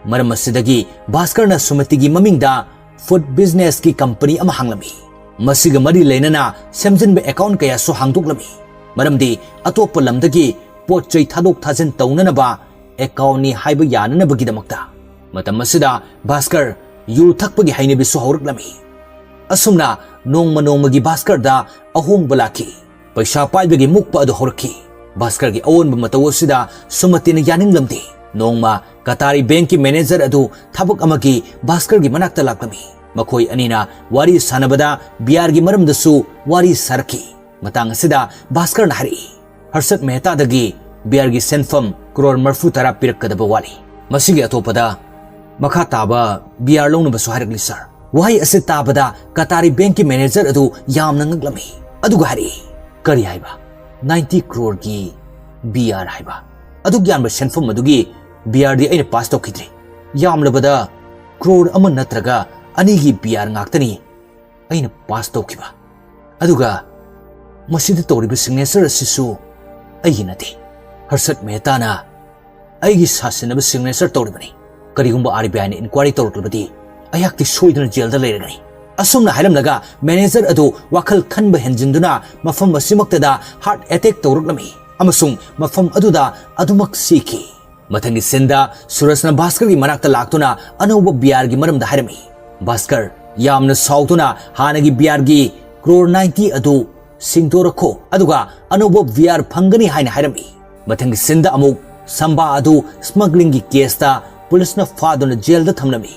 ꯃꯔꯝ ꯑꯁꯤꯗꯒꯤ ꯚꯥꯁꯀꯔꯅ ꯁꯨꯃꯇꯤꯒꯤ ꯃꯃꯤꯡꯗ ꯐꯨꯗ ꯕꯤꯖꯤꯅꯦꯁꯀꯤ ꯀꯝꯄꯅꯤ ꯑꯃ ꯍꯥꯡꯂꯝꯃꯤ꯫ ꯃꯁꯤꯒ ꯃꯔꯤ ꯂꯩꯅꯅ ꯁꯦꯝꯖꯤꯟꯕ ꯑꯦꯀꯥꯎꯟ ꯀꯌꯥꯁꯨ ꯍꯥꯡꯗꯣꯛꯂꯝꯃꯤ꯫ ꯃꯔꯝꯗꯤ ꯑꯇꯣꯞꯄ ꯂꯝꯗꯒꯤ ꯄꯣꯠ ꯆꯩ ꯊꯥꯗꯣꯛ ꯊꯥꯖꯤꯟ ꯇꯧꯅꯅꯕ ꯑꯦꯀꯥꯎꯟꯅꯤ ꯍꯥꯏꯕ ꯌꯥꯅꯅꯕꯒꯤꯗꯃꯛꯇ꯫ ꯃꯇꯝ ꯑꯁꯤꯗ ꯚꯥꯁꯀꯔ ꯌꯨ ꯊꯛꯄꯒꯤ ꯍꯩꯅꯕꯤꯁꯨ ꯍꯧꯔꯛꯂꯝꯃꯤ꯫ ꯑꯁꯨꯝꯅ ꯅꯣꯡꯃ ꯅꯣꯡꯃꯒꯤ ꯚꯥꯁꯀꯔꯗ ꯑꯍꯣꯡꯕ ꯂꯥꯛꯈꯤ꯫ ꯄꯩꯁꯥ ꯄꯥꯏꯕꯒꯤ ꯃꯨꯛꯄ ꯑꯗꯨ ꯍꯧꯔꯛꯈꯤ꯫ ꯚꯥꯁꯀꯔꯒꯤ ꯑꯑꯣꯟꯕ ꯃꯇꯧ ꯑꯁꯤꯗ ꯁꯨꯃꯇꯤꯅ ꯌꯥꯅꯤꯡꯂꯝꯗꯦ꯫ ꯅꯣꯡꯃ ꯀꯇꯥꯔꯤ ꯕꯦꯡꯛꯀꯤ ꯃꯦꯅꯦꯖꯔ ꯑꯗꯨ ꯊꯕꯛ ꯑꯃꯒꯤ ꯚꯥꯁꯀꯔꯒꯤ ꯃꯅꯥꯛꯇ ꯂꯥꯛꯂꯝꯃꯤ꯫ ꯃꯈꯣꯏ ꯑꯅꯤꯅ ꯋꯥꯔꯤ ꯁꯥꯟꯅꯕꯗ ꯕꯤꯌꯥꯔꯒꯤ ꯃꯔꯝꯗꯁꯨ ꯋꯥꯔꯤ ꯁꯥꯔꯛꯈꯤ꯫ ꯃꯇꯥꯡ ꯑꯁꯤꯗ ꯚꯥꯁꯀꯔꯅ ꯍꯥꯏꯔꯛꯏ, "ꯍꯔꯁꯠ ꯃꯦꯍꯇꯥꯗꯒꯤ ꯕꯤꯌꯥꯔꯒꯤ ꯁꯦꯟꯐꯝ ꯀ꯭ꯔꯣꯔ ꯃꯔꯐꯨ ꯇꯔꯥ ꯄꯤꯔꯛꯀꯗꯕ ꯋꯥꯠꯂꯤ꯫ ꯃꯁꯤꯒꯤ ꯑꯇꯣꯞꯄꯗ ꯃꯈꯥ ꯇꯥꯕ ꯕꯤꯌꯥꯔ ꯂꯧꯅꯕꯁꯨ ꯍꯥꯏꯔꯛꯂꯤ, ꯁꯥꯔ꯫" ꯋꯥꯍꯩ ꯑꯁꯤ ꯇꯥꯕꯗ ꯀꯇꯥꯔꯤ ꯕꯦꯡꯛꯀꯤ ꯃꯦꯅꯦꯖꯔ ꯑꯗꯨ ꯌꯥꯝꯅ ꯉꯛꯂꯝꯃꯤ꯫ ꯑꯗꯨꯒ ꯍꯥꯏꯔꯛꯏ, "ꯀꯔꯤ ꯍꯥꯏꯕ? ꯅꯥꯏꯟꯇꯤ ꯀ꯭ꯔꯣꯔꯒꯤ ꯕꯤꯌꯥꯔ ꯍꯥꯏꯕ? ꯑꯗꯨꯛ ꯌꯥꯝꯕ ꯁꯦꯟꯐꯝ ꯑꯗꯨꯒꯤ ꯕꯤꯌꯥꯔꯗꯤ ꯑꯩꯅ ꯄꯥꯁ ꯇꯧꯈꯤꯗ꯭ꯔꯤ꯫ ꯌꯥꯝꯂꯕꯗ ꯀ꯭ꯔꯣꯔ ꯑꯃ ꯅꯠꯇ꯭ꯔꯒ ꯑꯅꯤꯒꯤ ꯕꯤꯌꯥꯔ ꯉꯥꯛꯇꯅꯤ ꯑꯩꯅ ꯄꯥꯁ ꯇꯧꯈꯤꯕ꯫ ꯑꯗꯨꯒ ꯃꯁꯤꯗ ꯇꯧꯔꯤꯕ ꯁꯤꯒꯅꯦꯆꯔ ꯑꯁꯤꯁꯨ ꯑꯩꯒꯤ ꯅꯠꯇꯦ꯫ ꯍꯔꯁꯠ ꯃꯦꯍꯇꯥꯅ ꯑꯩꯒꯤ ꯁꯥꯁꯤꯟꯅꯕ ꯁꯤꯒꯅꯦꯆꯔ ꯇꯧꯔꯤꯕꯅꯤ꯫ ꯀꯔꯤꯒꯨꯝꯕ ꯑꯥꯔ ꯕꯤ ꯑꯥꯏꯅ ꯏꯟꯀ꯭ꯋꯥꯏꯔꯤ ꯇꯧꯔꯛꯂꯕꯗꯤ ꯑꯩꯍꯥꯛꯇꯤ ꯁꯣꯏꯗꯅ ꯖꯦꯜꯗ ꯂꯩꯔꯒꯅꯤ꯫" ꯑꯁꯨꯝꯅ ꯍꯥꯏꯔꯝꯂꯒ ꯃꯦꯅꯦꯖꯔ ꯑꯗꯨ ꯋꯥꯈꯜ ꯈꯟꯕ ꯍꯦꯟꯖꯤꯟꯗꯨꯅ ꯃꯐꯝ ꯑꯁꯤꯃꯛꯇꯗ ꯍꯥꯔꯠ ꯑꯦꯇꯦꯛ ꯇꯧꯔꯛꯂꯝꯃꯤ ꯑꯃꯁꯨꯡ ꯃꯐꯝ ꯑꯗꯨꯗ ꯑꯗꯨꯃꯛ ꯁꯤꯈꯤ꯫ ꯃꯊꯪꯒꯤ ꯁꯤꯟꯗ ꯁꯨꯔꯖꯅ ꯚꯥꯁꯀꯔꯒꯤ ꯃꯅꯥꯛꯇ ꯂꯥꯛꯇꯨꯅ ꯑꯅꯧꯕ ꯕꯤꯌꯥꯔꯒꯤ ꯃꯔꯝꯗ ꯍꯥꯏꯔꯝꯃꯤ꯫ ꯚꯥꯁꯀꯔ ꯌꯥꯝꯅ ꯁꯥꯎꯗꯨꯅ ꯍꯥꯟꯅꯒꯤ ꯕꯤꯌꯥꯔꯒꯤ ꯀ꯭ꯔꯣꯔ ꯅꯥꯏꯟꯇꯤ ꯑꯗꯨ ꯁꯤꯡꯗꯣꯔꯛꯈꯣ, ꯑꯗꯨꯒ ꯑꯅꯧꯕ ꯕꯤꯌꯥꯔ ꯐꯪꯒꯅꯤ ꯍꯥꯏꯅ ꯍꯥꯏꯔꯝꯃꯤ꯫ ꯃꯊꯪꯒꯤ ꯁꯤꯟꯗ ꯑꯃꯨꯛ ꯁꯝꯕꯥ ꯑꯗꯨ ꯁ꯭ꯃꯒ꯭ꯂꯤꯡꯒꯤ ꯀꯦꯁꯇ ꯄꯨꯂꯤꯁꯅ ꯐꯥꯗꯨꯅ ꯖꯦꯜꯗ ꯊꯝꯂꯝꯃꯤ꯫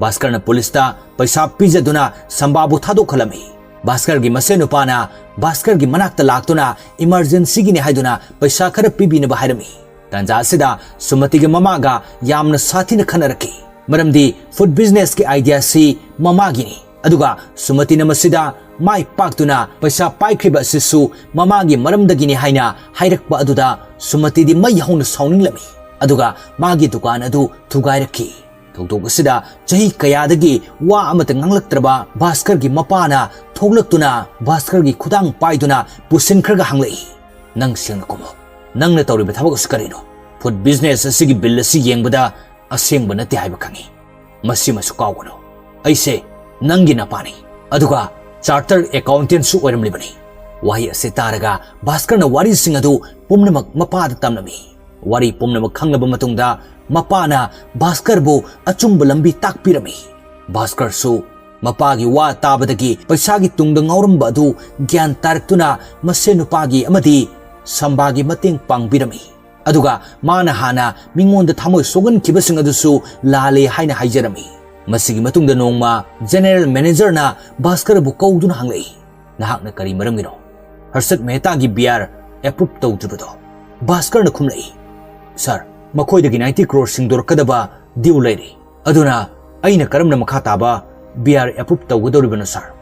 ꯚꯥꯁꯀꯔꯅ ꯄꯨꯂꯤꯁꯇ ꯄꯩꯁꯥ ꯄꯤꯖꯗꯨꯅ ꯁꯝꯕꯥꯕꯨ ꯊꯥꯗꯣꯛꯍꯜꯂꯝꯃꯤ꯫ ꯚꯥꯁꯀꯔꯒꯤ ꯃꯁꯦꯟ ꯅꯨꯄꯥꯅ ꯚꯥꯁꯀꯔꯒꯤ ꯃꯅꯥꯛꯇ ꯂꯥꯛꯇꯨꯅ ꯏꯃꯔꯖꯦꯟꯁꯤꯒꯤꯅꯤ ꯍꯥꯏꯗꯨꯅ ꯄꯩꯁꯥ ꯈꯔ ꯄꯤꯕꯤꯅꯕ ꯍꯥꯏꯔꯝꯃꯤ꯫ ꯇꯥꯟꯖꯥ ꯑꯁꯤꯗ ꯁꯨꯃꯇꯤꯒꯤ ꯃꯃꯥꯒ ꯌꯥꯝꯅ ꯁꯥꯊꯤꯅ ꯈꯟꯅꯔꯛꯈꯤ, ꯃꯔꯝꯗꯤ ꯐꯨꯗ ꯕꯤꯖꯤꯅꯦꯁꯀꯤ ꯑꯥꯏꯗꯤꯌꯥꯁꯤ ꯃꯃꯥꯒꯤꯅꯤ꯫ ꯑꯗꯨꯒ ꯁꯨꯃꯇꯤꯅ ꯃꯁꯤꯗ ꯃꯥꯏ ꯄꯥꯛꯇꯨꯅ ꯄꯩꯁꯥ ꯄꯥꯏꯈ꯭ꯔꯤꯕ ꯑꯁꯤꯁꯨ ꯃꯃꯥꯒꯤ ꯃꯔꯝꯗꯒꯤꯅꯤ ꯍꯥꯏꯅ ꯍꯥꯏꯔꯛꯄ ꯑꯗꯨꯗ ꯁꯨꯃꯇꯤꯗꯤ ꯃꯩ ꯍꯧꯅ ꯁꯥꯎꯅꯤꯡꯂꯝꯃꯤ꯫ ꯑꯗꯨꯒ ꯃꯥꯒꯤ ꯗꯨꯀꯥꯟ ꯑꯗꯨ ꯊꯨꯒꯥꯏꯔꯛꯈꯤ꯫ ꯊꯧꯗꯣꯛ ꯑꯁꯤꯗ ꯆꯍꯤ ꯀꯌꯥꯗꯒꯤ ꯋꯥ ꯑꯃꯠꯇ ꯉꯥꯡꯂꯛꯇ꯭ꯔꯕ ꯚꯥꯁꯀꯔꯒꯤ ꯃꯄꯥꯅ ꯊꯣꯛꯂꯛꯇꯨꯅ ꯚꯥꯁꯀꯔꯒꯤ ꯈꯨꯗꯥꯡ ꯄꯥꯏꯗꯨꯅ ꯄꯨꯁꯤꯟꯈ꯭ꯔꯒ ꯍꯪꯂꯛꯏ, "ꯅꯪ ꯁꯦꯡꯅ ꯈꯨꯝꯃꯨ꯫ ꯅꯪꯅ ꯇꯧꯔꯤꯕ ꯊꯕꯛ ꯑꯁꯤ ꯀꯔꯤꯅꯣ? ꯐꯨꯗ ꯕꯤꯖꯤꯅꯦꯁ ꯑꯁꯤꯒꯤ ꯕꯤꯜ ꯑꯁꯤ ꯌꯦꯡꯕꯗ ꯑꯁꯦꯡꯕ ꯅꯠꯇꯦ ꯍꯥꯏꯕ ꯈꯪꯏ꯫ ꯃꯁꯤꯃꯁꯨ ꯀꯥꯎꯒꯅꯨ, ꯑꯩꯁꯦ ꯅꯪꯒꯤ ꯅꯄꯥꯅꯤ, ꯑꯗꯨꯒ ꯆꯥꯔꯇꯔ ꯑꯦꯀꯥꯎꯟꯇꯦꯟꯁꯨ ꯑꯣꯏꯔꯝꯂꯤꯕꯅꯤ꯫ ꯋꯥꯍꯩ ꯑꯁꯤ ꯇꯥꯔꯒ ꯚꯥꯁꯀꯔꯅ ꯋꯥꯔꯤꯁꯤꯡ ꯑꯗꯨ ꯄꯨꯝꯅꯃꯛ ꯃꯄꯥꯗ ꯇꯝꯂꯝꯃꯤ꯫ ꯋꯥꯔꯤ ꯄꯨꯝꯅꯃꯛ ꯈꯪꯂꯕ ꯃꯇꯨꯡꯗ ꯃꯄꯥꯅ ꯚꯥꯁꯀꯔꯕꯨ ꯑꯆꯨꯝꯕ ꯂꯝꯕꯤ ꯇꯥꯛꯄꯤꯔꯝꯃꯤ꯫ ꯚꯥꯁꯀꯔꯁꯨ ꯃꯄꯥꯒꯤ ꯋꯥ ꯇꯥꯕꯗꯒꯤ ꯄꯩꯁꯥꯒꯤ ꯇꯨꯡꯗ ꯉꯥꯎꯔꯝꯕ ꯑꯗꯨ ꯒ꯭ꯌꯥꯟ ꯇꯥꯔꯛꯇꯨꯅ ꯃꯁꯦꯟ ꯅꯨꯄꯥꯒꯤ ꯑꯃꯗꯤ ꯁꯝꯕꯥꯒꯤ ꯃꯇꯦꯡ ꯄꯥꯡꯕꯤꯔꯝꯃꯤ꯫ ꯑꯗꯨꯒ ꯃꯥꯅ ꯍꯥꯟꯅ ꯃꯤꯉꯣꯟꯗ ꯊꯃꯣꯏ ꯁꯣꯛꯍꯟꯈꯤꯕꯁꯤꯡ ꯑꯗꯨꯁꯨ ꯂꯥꯜꯂꯦ ꯍꯥꯏꯅ ꯍꯥꯏꯖꯔꯝꯃꯤ꯫ ꯃꯁꯤꯒꯤ ꯃꯇꯨꯡꯗ ꯅꯣꯡꯃ ꯖꯦꯅꯦꯔꯦꯜ ꯃꯦꯅꯦꯖꯔꯅ ꯚꯥꯁꯀꯔꯕꯨ ꯀꯧꯗꯨꯅ ꯍꯪꯂꯛꯏ, "ꯅꯍꯥꯛꯅ ꯀꯔꯤ ꯃꯔꯝꯒꯤꯅꯣ ꯍꯔꯁꯠ ꯃꯦꯍꯇꯥꯒꯤ ꯕꯤꯌꯥꯔ ꯑꯦꯄ꯭ꯔꯨꯞ ꯇꯧꯗ꯭ꯔꯤꯕꯗꯣ?" ꯚꯥꯁꯀꯔꯅ ꯈꯨꯝꯂꯛꯏ, "ꯁꯥꯔ, ꯃꯈꯣꯏꯗꯒꯤ ꯅꯥꯏꯟꯇꯤ ꯀ꯭ꯔꯣꯔ ꯁꯤꯡꯗꯣꯔꯛꯀꯗꯕ ꯗ꯭ꯌꯨ ꯂꯩꯔꯤ꯫ ꯑꯗꯨꯅ ꯑꯩꯅ ꯀꯔꯝꯅ ꯃꯈꯥ ꯇꯥꯕ ꯕꯤꯌꯥꯔ ꯑꯦꯄ꯭ꯔꯨꯞ ꯇꯧꯒꯗꯧꯔꯤꯕꯅꯣ, ꯁꯥꯔ?"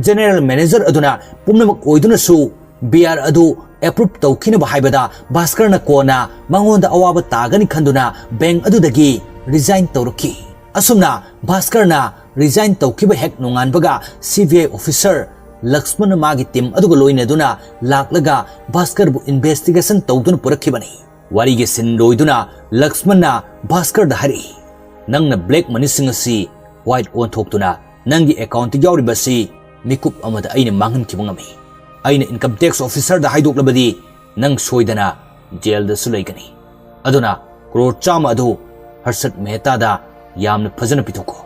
ꯖꯦꯅꯦꯔꯦꯜ ꯃꯦꯅꯦꯖꯔ ꯑꯗꯨꯅ ꯄꯨꯝꯅꯃꯛ ꯑꯣꯏꯗꯨꯅꯁꯨ ꯕꯤꯌꯥꯔ ꯑꯗꯨ ꯑꯦꯄ꯭ꯔꯨꯞ ꯇꯧꯈꯤꯅꯕ ꯍꯥꯏꯕꯗ ꯚꯥꯁꯀꯔꯅ ꯀꯣꯟꯅ ꯃꯉꯣꯟꯗ ꯑꯋꯥꯕ ꯇꯥꯒꯅꯤ ꯈꯟꯗꯨꯅ ꯕꯦꯡꯛ ꯑꯗꯨꯗꯒꯤ ꯔꯤꯖꯥꯏꯟ ꯇꯧꯔꯛꯈꯤ꯫ ꯑꯁꯨꯝꯅ ꯚꯥꯁꯀꯔꯅ ꯔꯤꯖꯥꯏꯟ ꯇꯧꯈꯤꯕ ꯍꯦꯛ ꯅꯣꯡꯉꯥꯟꯕꯒ ꯁꯤ ꯕꯤ ꯑꯥꯏ ꯑꯣꯐꯤꯁꯔ ꯂꯛꯁꯃꯟꯅ ꯃꯥꯒꯤ ꯇꯤꯝ ꯑꯗꯨꯒ ꯂꯣꯏꯅꯗꯨꯅ ꯂꯥꯛꯂꯒ ꯚꯥꯁꯀꯔꯕꯨ ꯏꯟꯚꯦꯁꯇꯤꯒꯦꯁꯟ ꯇꯧꯗꯨꯅ ꯄꯨꯔꯛꯈꯤꯕꯅꯤ꯫ ꯋꯥꯔꯤꯒꯤ ꯁꯤꯟ ꯂꯣꯏꯗꯨꯅ ꯂꯛꯁꯃꯟꯅ ꯚꯥꯁꯀꯔꯗ ꯍꯥꯏꯔꯛꯏ, "ꯅꯪꯅ ꯕ꯭ꯂꯦꯛ ꯃꯅꯤꯁꯤꯡ ꯑꯁꯤ ꯋꯥꯏꯠ ꯑꯣꯟꯊꯣꯛꯇꯨꯅ ꯅꯪꯒꯤ ꯑꯦꯀꯥꯎꯟꯠꯇ ꯌꯥꯎꯔꯤꯕ ꯑꯁꯤ ꯃꯤꯀꯨꯞ ꯑꯃꯗ ꯑꯩꯅ ꯃꯥꯡꯍꯟꯈꯤꯕ ꯉꯝꯃꯤ꯫ ꯑꯩꯅ ꯏꯟꯀꯝ ꯇꯦꯛꯁ ꯑꯣꯐꯤꯁꯔꯗ ꯍꯥꯏꯗꯣꯛꯂꯕꯗꯤ ꯅꯪ ꯁꯣꯏꯗꯅ ꯖꯦꯜꯗꯁꯨ ꯂꯩꯒꯅꯤ꯫ ꯑꯗꯨꯅ ꯀ꯭ꯔꯣꯔ ꯆꯥꯝꯃ ꯑꯗꯨ ꯍꯔꯁꯠ ꯃꯦꯍꯇꯥꯗ ꯌꯥꯝꯅ ꯐꯖꯅ ꯄꯤꯊꯣꯛꯈꯣ꯫"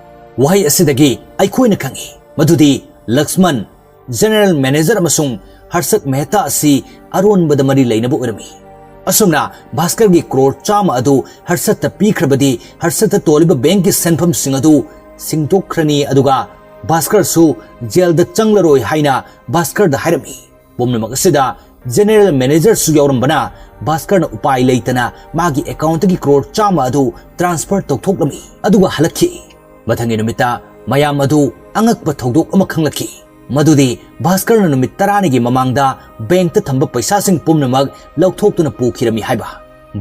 ꯋꯥꯍꯩ ꯑꯁꯤꯗꯒꯤ ꯑꯩꯈꯣꯏꯅ ꯈꯪꯏ ꯃꯗꯨꯗꯤ ꯂꯛꯁꯃꯟ, ꯖꯦꯅꯦꯔꯦꯜ ꯃꯦꯅꯦꯖꯔ ꯑꯃꯁꯨꯡ ꯍꯔꯁꯠ ꯃꯦꯍꯇꯥ ꯑꯁꯤ ꯑꯔꯣꯟꯕꯗ ꯃꯔꯤ ꯂꯩꯅꯕ ꯑꯣꯏꯔꯝꯃꯤ꯫ ꯑꯁꯨꯝꯅ ꯚꯥꯁꯀꯔꯒꯤ ꯀ꯭ꯔꯣꯔ ꯆꯥꯝꯃ ꯑꯗꯨ ꯍꯔꯁꯠꯇ ꯄꯤꯈ꯭ꯔꯕꯗꯤ ꯍꯔꯁꯠꯇ ꯇꯣꯜꯂꯤꯕ ꯕꯦꯡꯛꯀꯤ ꯁꯦꯟꯐꯝꯁꯤꯡ ꯑꯗꯨ ꯁꯤꯡꯗꯣꯛꯈ꯭ꯔꯅꯤ, ꯑꯗꯨꯒ ꯚꯥꯁꯀꯔꯁꯨ ꯖꯦꯜꯗ ꯆꯪꯂꯔꯣꯏ ꯍꯥꯏꯅ ꯚꯥꯁꯀꯔꯗ ꯍꯥꯏꯔꯝꯃꯤ꯫ ꯄꯨꯝꯅꯃꯛ ꯑꯁꯤꯗ ꯖꯦꯅꯦꯔꯦꯜ ꯃꯦꯅꯦꯖꯔꯁꯨ ꯌꯥꯎꯔꯝꯕꯅ ꯚꯥꯁꯀꯔꯅ ꯎꯄꯥꯏ ꯂꯩꯇꯅ ꯃꯥꯒꯤ ꯑꯦꯀꯥꯎꯟꯠꯇꯒꯤ ꯀ꯭ꯔꯣꯔ ꯆꯥꯝꯃ ꯑꯗꯨ ꯇ꯭ꯔꯥꯟꯁꯐꯔ ꯇꯧꯊꯣꯛꯂꯝꯃꯤ, ꯑꯗꯨꯒ ꯍꯜꯂꯛꯈꯤ꯫ ꯃꯊꯪꯒꯤ ꯅꯨꯃꯤꯠꯇ ꯃꯌꯥꯝ ꯑꯗꯨ ꯑꯉꯛꯄ ꯊꯧꯗꯣꯛ ꯑꯃ ꯈꯪꯂꯛꯈꯤ, ꯃꯗꯨꯗꯤ ꯚꯥꯁꯀꯔꯅ ꯅꯨꯃꯤꯠ ꯇꯔꯥꯅꯤꯒꯤ ꯃꯃꯥꯡꯗ ꯕꯦꯡꯛꯇ ꯊꯝꯕ ꯄꯩꯁꯥꯁꯤꯡ ꯄꯨꯝꯅꯃꯛ ꯂꯧꯊꯣꯛꯇꯨꯅ ꯄꯨꯈꯤꯔꯝꯃꯤ ꯍꯥꯏꯕ꯫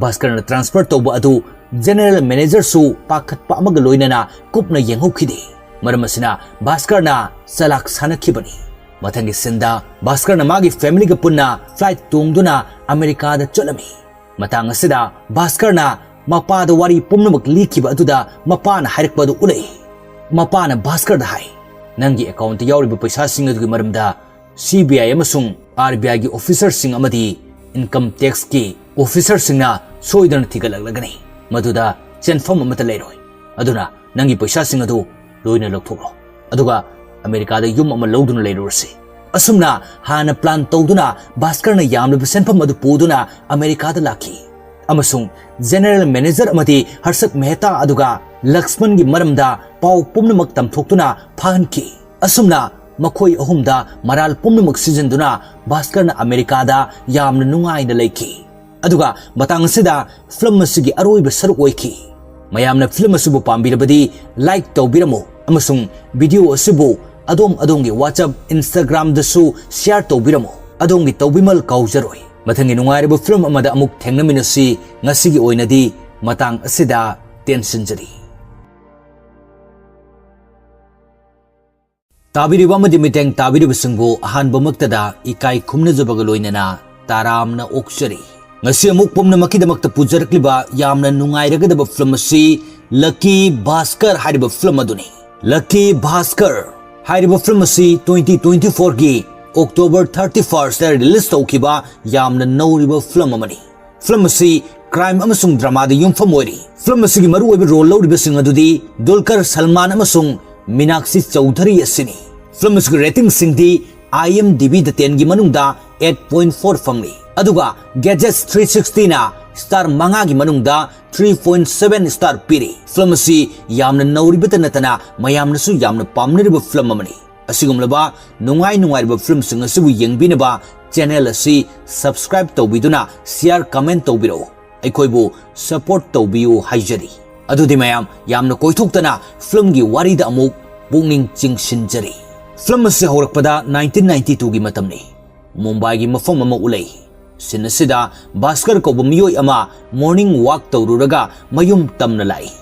ꯚꯥꯁꯀꯔꯅ ꯇ꯭ꯔꯥꯟꯁꯐꯔ ꯇꯧꯕ ꯑꯗꯨ ꯖꯦꯅꯦꯔꯦꯜ ꯃꯦꯅꯦꯖꯔꯁꯨ ꯄꯥꯈꯠꯄ ꯑꯃꯒ ꯂꯣꯏꯅꯅ ꯀꯨꯞꯅ ꯌꯦꯡꯍꯧꯈꯤꯗꯦ꯫ ꯃꯔꯝ ꯑꯁꯤꯅ ꯚꯥꯁꯀꯔꯅ ꯆꯂꯥꯛ ꯁꯥꯟꯅꯈꯤꯕꯅꯤ꯫ ꯃꯊꯪꯒꯤ ꯁꯤꯟꯗ ꯚꯥꯁꯀꯔꯅ ꯃꯥꯒꯤ ꯐꯦꯃꯤꯂꯤꯒ ꯄꯨꯟꯅ ꯐ꯭ꯂꯥꯏꯠ ꯇꯣꯡꯗꯨꯅ ꯑꯃꯦꯔꯤꯀꯥꯗ ꯆꯠꯂꯝꯃꯤ꯫ ꯃꯇꯥꯡ ꯑꯁꯤꯗ ꯚꯥꯁꯀꯔꯅ ꯃꯄꯥꯗ ꯋꯥꯔꯤ ꯄꯨꯝꯅꯃꯛ ꯂꯤꯈꯤꯕ ꯑꯗꯨꯗ ꯃꯄꯥꯅ ꯍꯥꯏꯔꯛꯄ ꯑꯗꯨ ꯎꯠꯂꯛꯏ꯫ ꯃꯄꯥꯅ ꯚꯥꯁꯀꯔꯗ ꯍꯥꯏ, "ꯅꯪꯒꯤ ꯑꯦꯀꯥꯎꯟꯇ ꯌꯥꯎꯔꯤꯕ ꯄꯩꯁꯥꯁꯤꯡ ꯑꯗꯨꯒꯤ ꯃꯔꯝꯗ ꯁꯤ ꯕꯤ ꯑꯥꯏ ꯑꯃꯁꯨꯡ ꯑꯥꯔ ꯕꯤ ꯑꯥꯏꯒꯤ ꯑꯣꯐꯤꯁꯔꯁꯤꯡ ꯑꯃꯗꯤ ꯏꯟꯀꯝ ꯇꯦꯛꯁꯀꯤ ꯑꯣꯐꯤꯁꯔꯁꯤꯡꯅ ꯁꯣꯏꯗꯅ ꯊꯤꯒꯠꯂꯛꯂꯒꯅꯤ꯫ ꯃꯗꯨꯗ ꯆꯦꯟꯐꯝ ꯑꯃꯠꯇ ꯂꯩꯔꯣꯏ꯫ ꯑꯗꯨꯅ ꯅꯪꯒꯤ ꯄꯩꯁꯥꯁꯤꯡ ꯑꯗꯨ ꯂꯣꯏꯅ ꯂꯧꯊꯣꯛꯂꯣ꯫ ꯑꯗꯨꯒ ꯑꯃꯦꯔꯤꯀꯥꯗ ꯌꯨꯝ ꯑꯃ ꯂꯧꯗꯨꯅ ꯂꯩꯔꯨꯔꯁꯤ꯫" ꯑꯁꯨꯝꯅ ꯍꯥꯟꯅ ꯄ꯭ꯂꯥꯟ ꯇꯧꯗꯨꯅ ꯚꯥꯁꯀꯔꯅ ꯌꯥꯝꯂꯕ ꯁꯦꯟꯐꯝ ꯑꯗꯨ ꯄꯨꯗꯨꯅ ꯑꯃꯦꯔꯤꯀꯥꯗ ꯂꯥꯛꯈꯤ꯫ ꯑꯃꯁꯨꯡ ꯖꯦꯅꯔꯦꯜ ꯃꯦꯅꯦꯖꯔ ꯑꯃꯗꯤ ꯍꯔꯁꯠ ꯃꯦꯍꯇꯥ ꯑꯗꯨꯒ ꯂꯛꯁꯃꯟꯒꯤ ꯃꯔꯝꯗ ꯄꯥꯎ ꯄꯨꯝꯅꯃꯛ ꯇꯝꯊꯣꯛꯇꯨꯅ ꯐꯥꯍꯟꯈꯤ꯫ ꯑꯁꯨꯝꯅ ꯃꯈꯣꯏ ꯑꯍꯨꯝꯗ ꯃꯔꯥꯜ ꯄꯨꯝꯅꯃꯛ ꯁꯤꯖꯤꯟꯗꯨꯅ ꯚꯥꯁꯀꯔꯅ ꯑꯃꯦꯔꯤꯀꯥꯗ ꯌꯥꯝꯅ ꯅꯨꯡꯉꯥꯏꯅ ꯂꯩꯈꯤ꯫ ꯑꯗꯨꯒ ꯃꯇꯥꯡ ꯑꯁꯤꯗ ꯐꯤꯂꯝ ꯑꯁꯤꯒꯤ ꯑꯔꯣꯏꯕ ꯁꯔꯨꯛ ꯑꯣꯏꯈꯤ꯫ ꯃꯌꯥꯝꯅ ꯐꯤꯂꯝ ꯑꯁꯤꯕꯨ ꯄꯥꯝꯕꯤꯔꯕꯗꯤ ꯂꯥꯏꯛ ꯇꯧꯕꯤꯔꯝꯃꯨ ꯑꯃꯁꯨꯡ ꯚꯤꯗꯤꯑꯣ ꯑꯁꯤꯕꯨ ꯑꯗꯣꯝ ꯑꯗꯣꯝꯒꯤ WhatsApp, Instagramꯗꯁꯨ ꯁꯤꯌꯥꯔ ꯇꯧꯕꯤꯔꯝꯃꯨ꯫ ꯑꯗꯣꯝꯒꯤ ꯇꯧꯕꯤꯃꯜ ꯀꯥꯎꯖꯔꯣꯏ꯫ ꯃꯊꯪꯒꯤ ꯅꯨꯡꯉꯥꯏꯔꯕ ꯐꯤꯂꯝ ꯑꯃꯗ ꯑꯃꯨꯛ ꯊꯦꯡꯅꯃꯤꯟꯅꯁꯤ꯫ ꯉꯁꯤꯒꯤ ꯑꯣꯏꯅꯗꯤ ꯃꯇꯥꯡ ꯑꯁꯤꯗ ꯇꯦꯟꯁꯤꯟꯖꯔꯤ꯫ ꯇꯥꯕꯤꯔꯤꯕ ꯑꯃꯗꯤ ꯃꯤꯠꯌꯦꯡ ꯇꯥꯕꯤꯔꯤꯕꯁꯤꯡꯕꯨ ꯑꯍꯥꯟꯕꯃꯛꯇꯗ ꯏꯀꯥꯏ ꯈꯨꯝꯅꯖꯕꯒ ꯂꯣꯏꯅꯅ ꯇꯔꯥꯝꯅ ꯑꯣꯛꯆꯔꯤ꯫ ꯉꯁꯤ ꯑꯃꯨꯛ ꯄꯨꯝꯅꯃꯛꯀꯤꯗꯃꯛꯇ ꯄꯨꯖꯔꯛꯂꯤꯕ ꯌꯥꯝꯅ ꯅꯨꯡꯉꯥꯏꯔꯒꯗꯕ ꯐꯤꯂꯝ ꯑꯁꯤ ꯂꯛꯀꯤ ꯚꯥꯁꯀꯔ ꯍꯥꯏꯔꯤꯕ ꯐꯤꯂꯝ ꯑꯗꯨꯅꯤ꯫ ꯂꯛꯀꯤ ꯚꯥꯁꯀꯔ ꯍꯥꯏꯔꯤꯕ ꯐꯤꯂꯝ ꯑꯁꯤ twenty twenty fourꯒꯤ October thirty firstꯇ ꯔꯤꯂꯤꯖ ꯇꯧꯈꯤꯕ ꯌꯥꯝꯅ ꯅꯧꯔꯤꯕ ꯐꯤꯂꯝ ꯑꯃꯅꯤ꯫ ꯐꯤꯂꯝ ꯑꯁꯤ ꯀ꯭ꯔꯥꯏꯝ ꯑꯃꯁꯨꯡ ꯗ꯭ꯔꯃꯥꯗ ꯌꯨꯝꯐꯝ ꯑꯣꯏꯔꯤ꯫ ꯐꯤꯂꯝ ꯑꯁꯤꯒꯤ ꯃꯔꯨꯑꯣꯏꯕ ꯔꯣꯜ ꯂꯧꯔꯤꯕꯁꯤꯡ ꯑꯗꯨꯗꯤ ꯗꯨꯜꯀꯔ ꯁꯜꯃꯥꯟ ꯑꯃꯁꯨꯡ ꯃꯤꯅꯥꯛꯁꯤ ꯆꯧꯙꯔꯤ ꯑꯁꯤꯅꯤ꯫ ꯐꯤꯂꯝ ꯑꯁꯤꯒꯤ ꯔꯦꯇꯤꯡꯁꯤꯡꯗꯤ IMDbꯗ tenꯒꯤ ꯃꯅꯨꯡꯗ eight point four ꯐꯪꯂꯤ꯫ ꯑꯗꯨꯒ Gadgets three sixtyꯅ star ꯃꯉꯥꯒꯤ ꯃꯅꯨꯡꯗ three point seven star ꯄꯤꯔꯤ꯫ ꯐꯤꯂꯝ ꯑꯁꯤ ꯌꯥꯝꯅ ꯅꯧꯔꯤꯕꯇ ꯅꯠꯇꯅ ꯃꯌꯥꯝꯅꯁꯨ ꯌꯥꯝꯅ ꯄꯥꯝꯅꯔꯤꯕ ꯐꯤꯂꯝ ꯑꯃꯅꯤ꯫ ꯑꯁꯤꯒꯨꯝꯂꯕ ꯅꯨꯡꯉꯥꯏ ꯅꯨꯡꯉꯥꯏꯔꯕ ꯐꯤꯂꯝꯁꯤꯡ ꯑꯁꯤꯕꯨ ꯌꯦꯡꯕꯤꯅꯕ ꯆꯦꯅꯦꯜ ꯑꯁꯤ ꯁꯕꯁꯀ꯭ꯔꯥꯏꯕ ꯇꯧꯕꯤꯗꯨꯅ ꯁꯤꯌꯥꯔ, ꯀꯃꯦꯟ ꯇꯧꯕꯤꯔꯛꯎ꯫ ꯑꯩꯈꯣꯏꯕꯨ ꯁꯄꯣꯔꯠ ꯇꯧꯕꯤꯌꯨ ꯍꯥꯏꯖꯔꯤ꯫ ꯑꯗꯨꯗꯤ ꯃꯌꯥꯝ ꯌꯥꯝꯅ ꯀꯣꯏꯊꯣꯛꯇꯅ ꯐꯤꯂꯝꯒꯤ ꯋꯥꯔꯤꯗ ꯑꯃꯨꯛ ꯄꯨꯛꯅꯤꯡ ꯆꯤꯡꯁꯤꯟꯖꯔꯤ꯫ ꯐꯤꯂꯝ ꯑꯁꯤ ꯍꯧꯔꯛꯄꯗ nineteen ninety twoꯒꯤ ꯃꯇꯝꯅꯤ꯫ ꯃꯨꯝꯕꯥꯏꯒꯤ ꯃꯐꯝ ꯑꯃ ꯎꯠꯂꯛꯏ꯫ ꯁꯤꯟ ꯑꯁꯤꯗ ꯚꯥꯁꯀꯔ ꯀꯧꯕ ꯃꯤꯑꯣꯏ ꯑꯃ ꯃꯣꯔꯅꯤꯡ ꯋꯥꯛ ꯇꯧꯔꯨꯔꯒ ꯃꯌꯨꯝ ꯇꯝꯅ ꯂꯥꯛꯏ꯫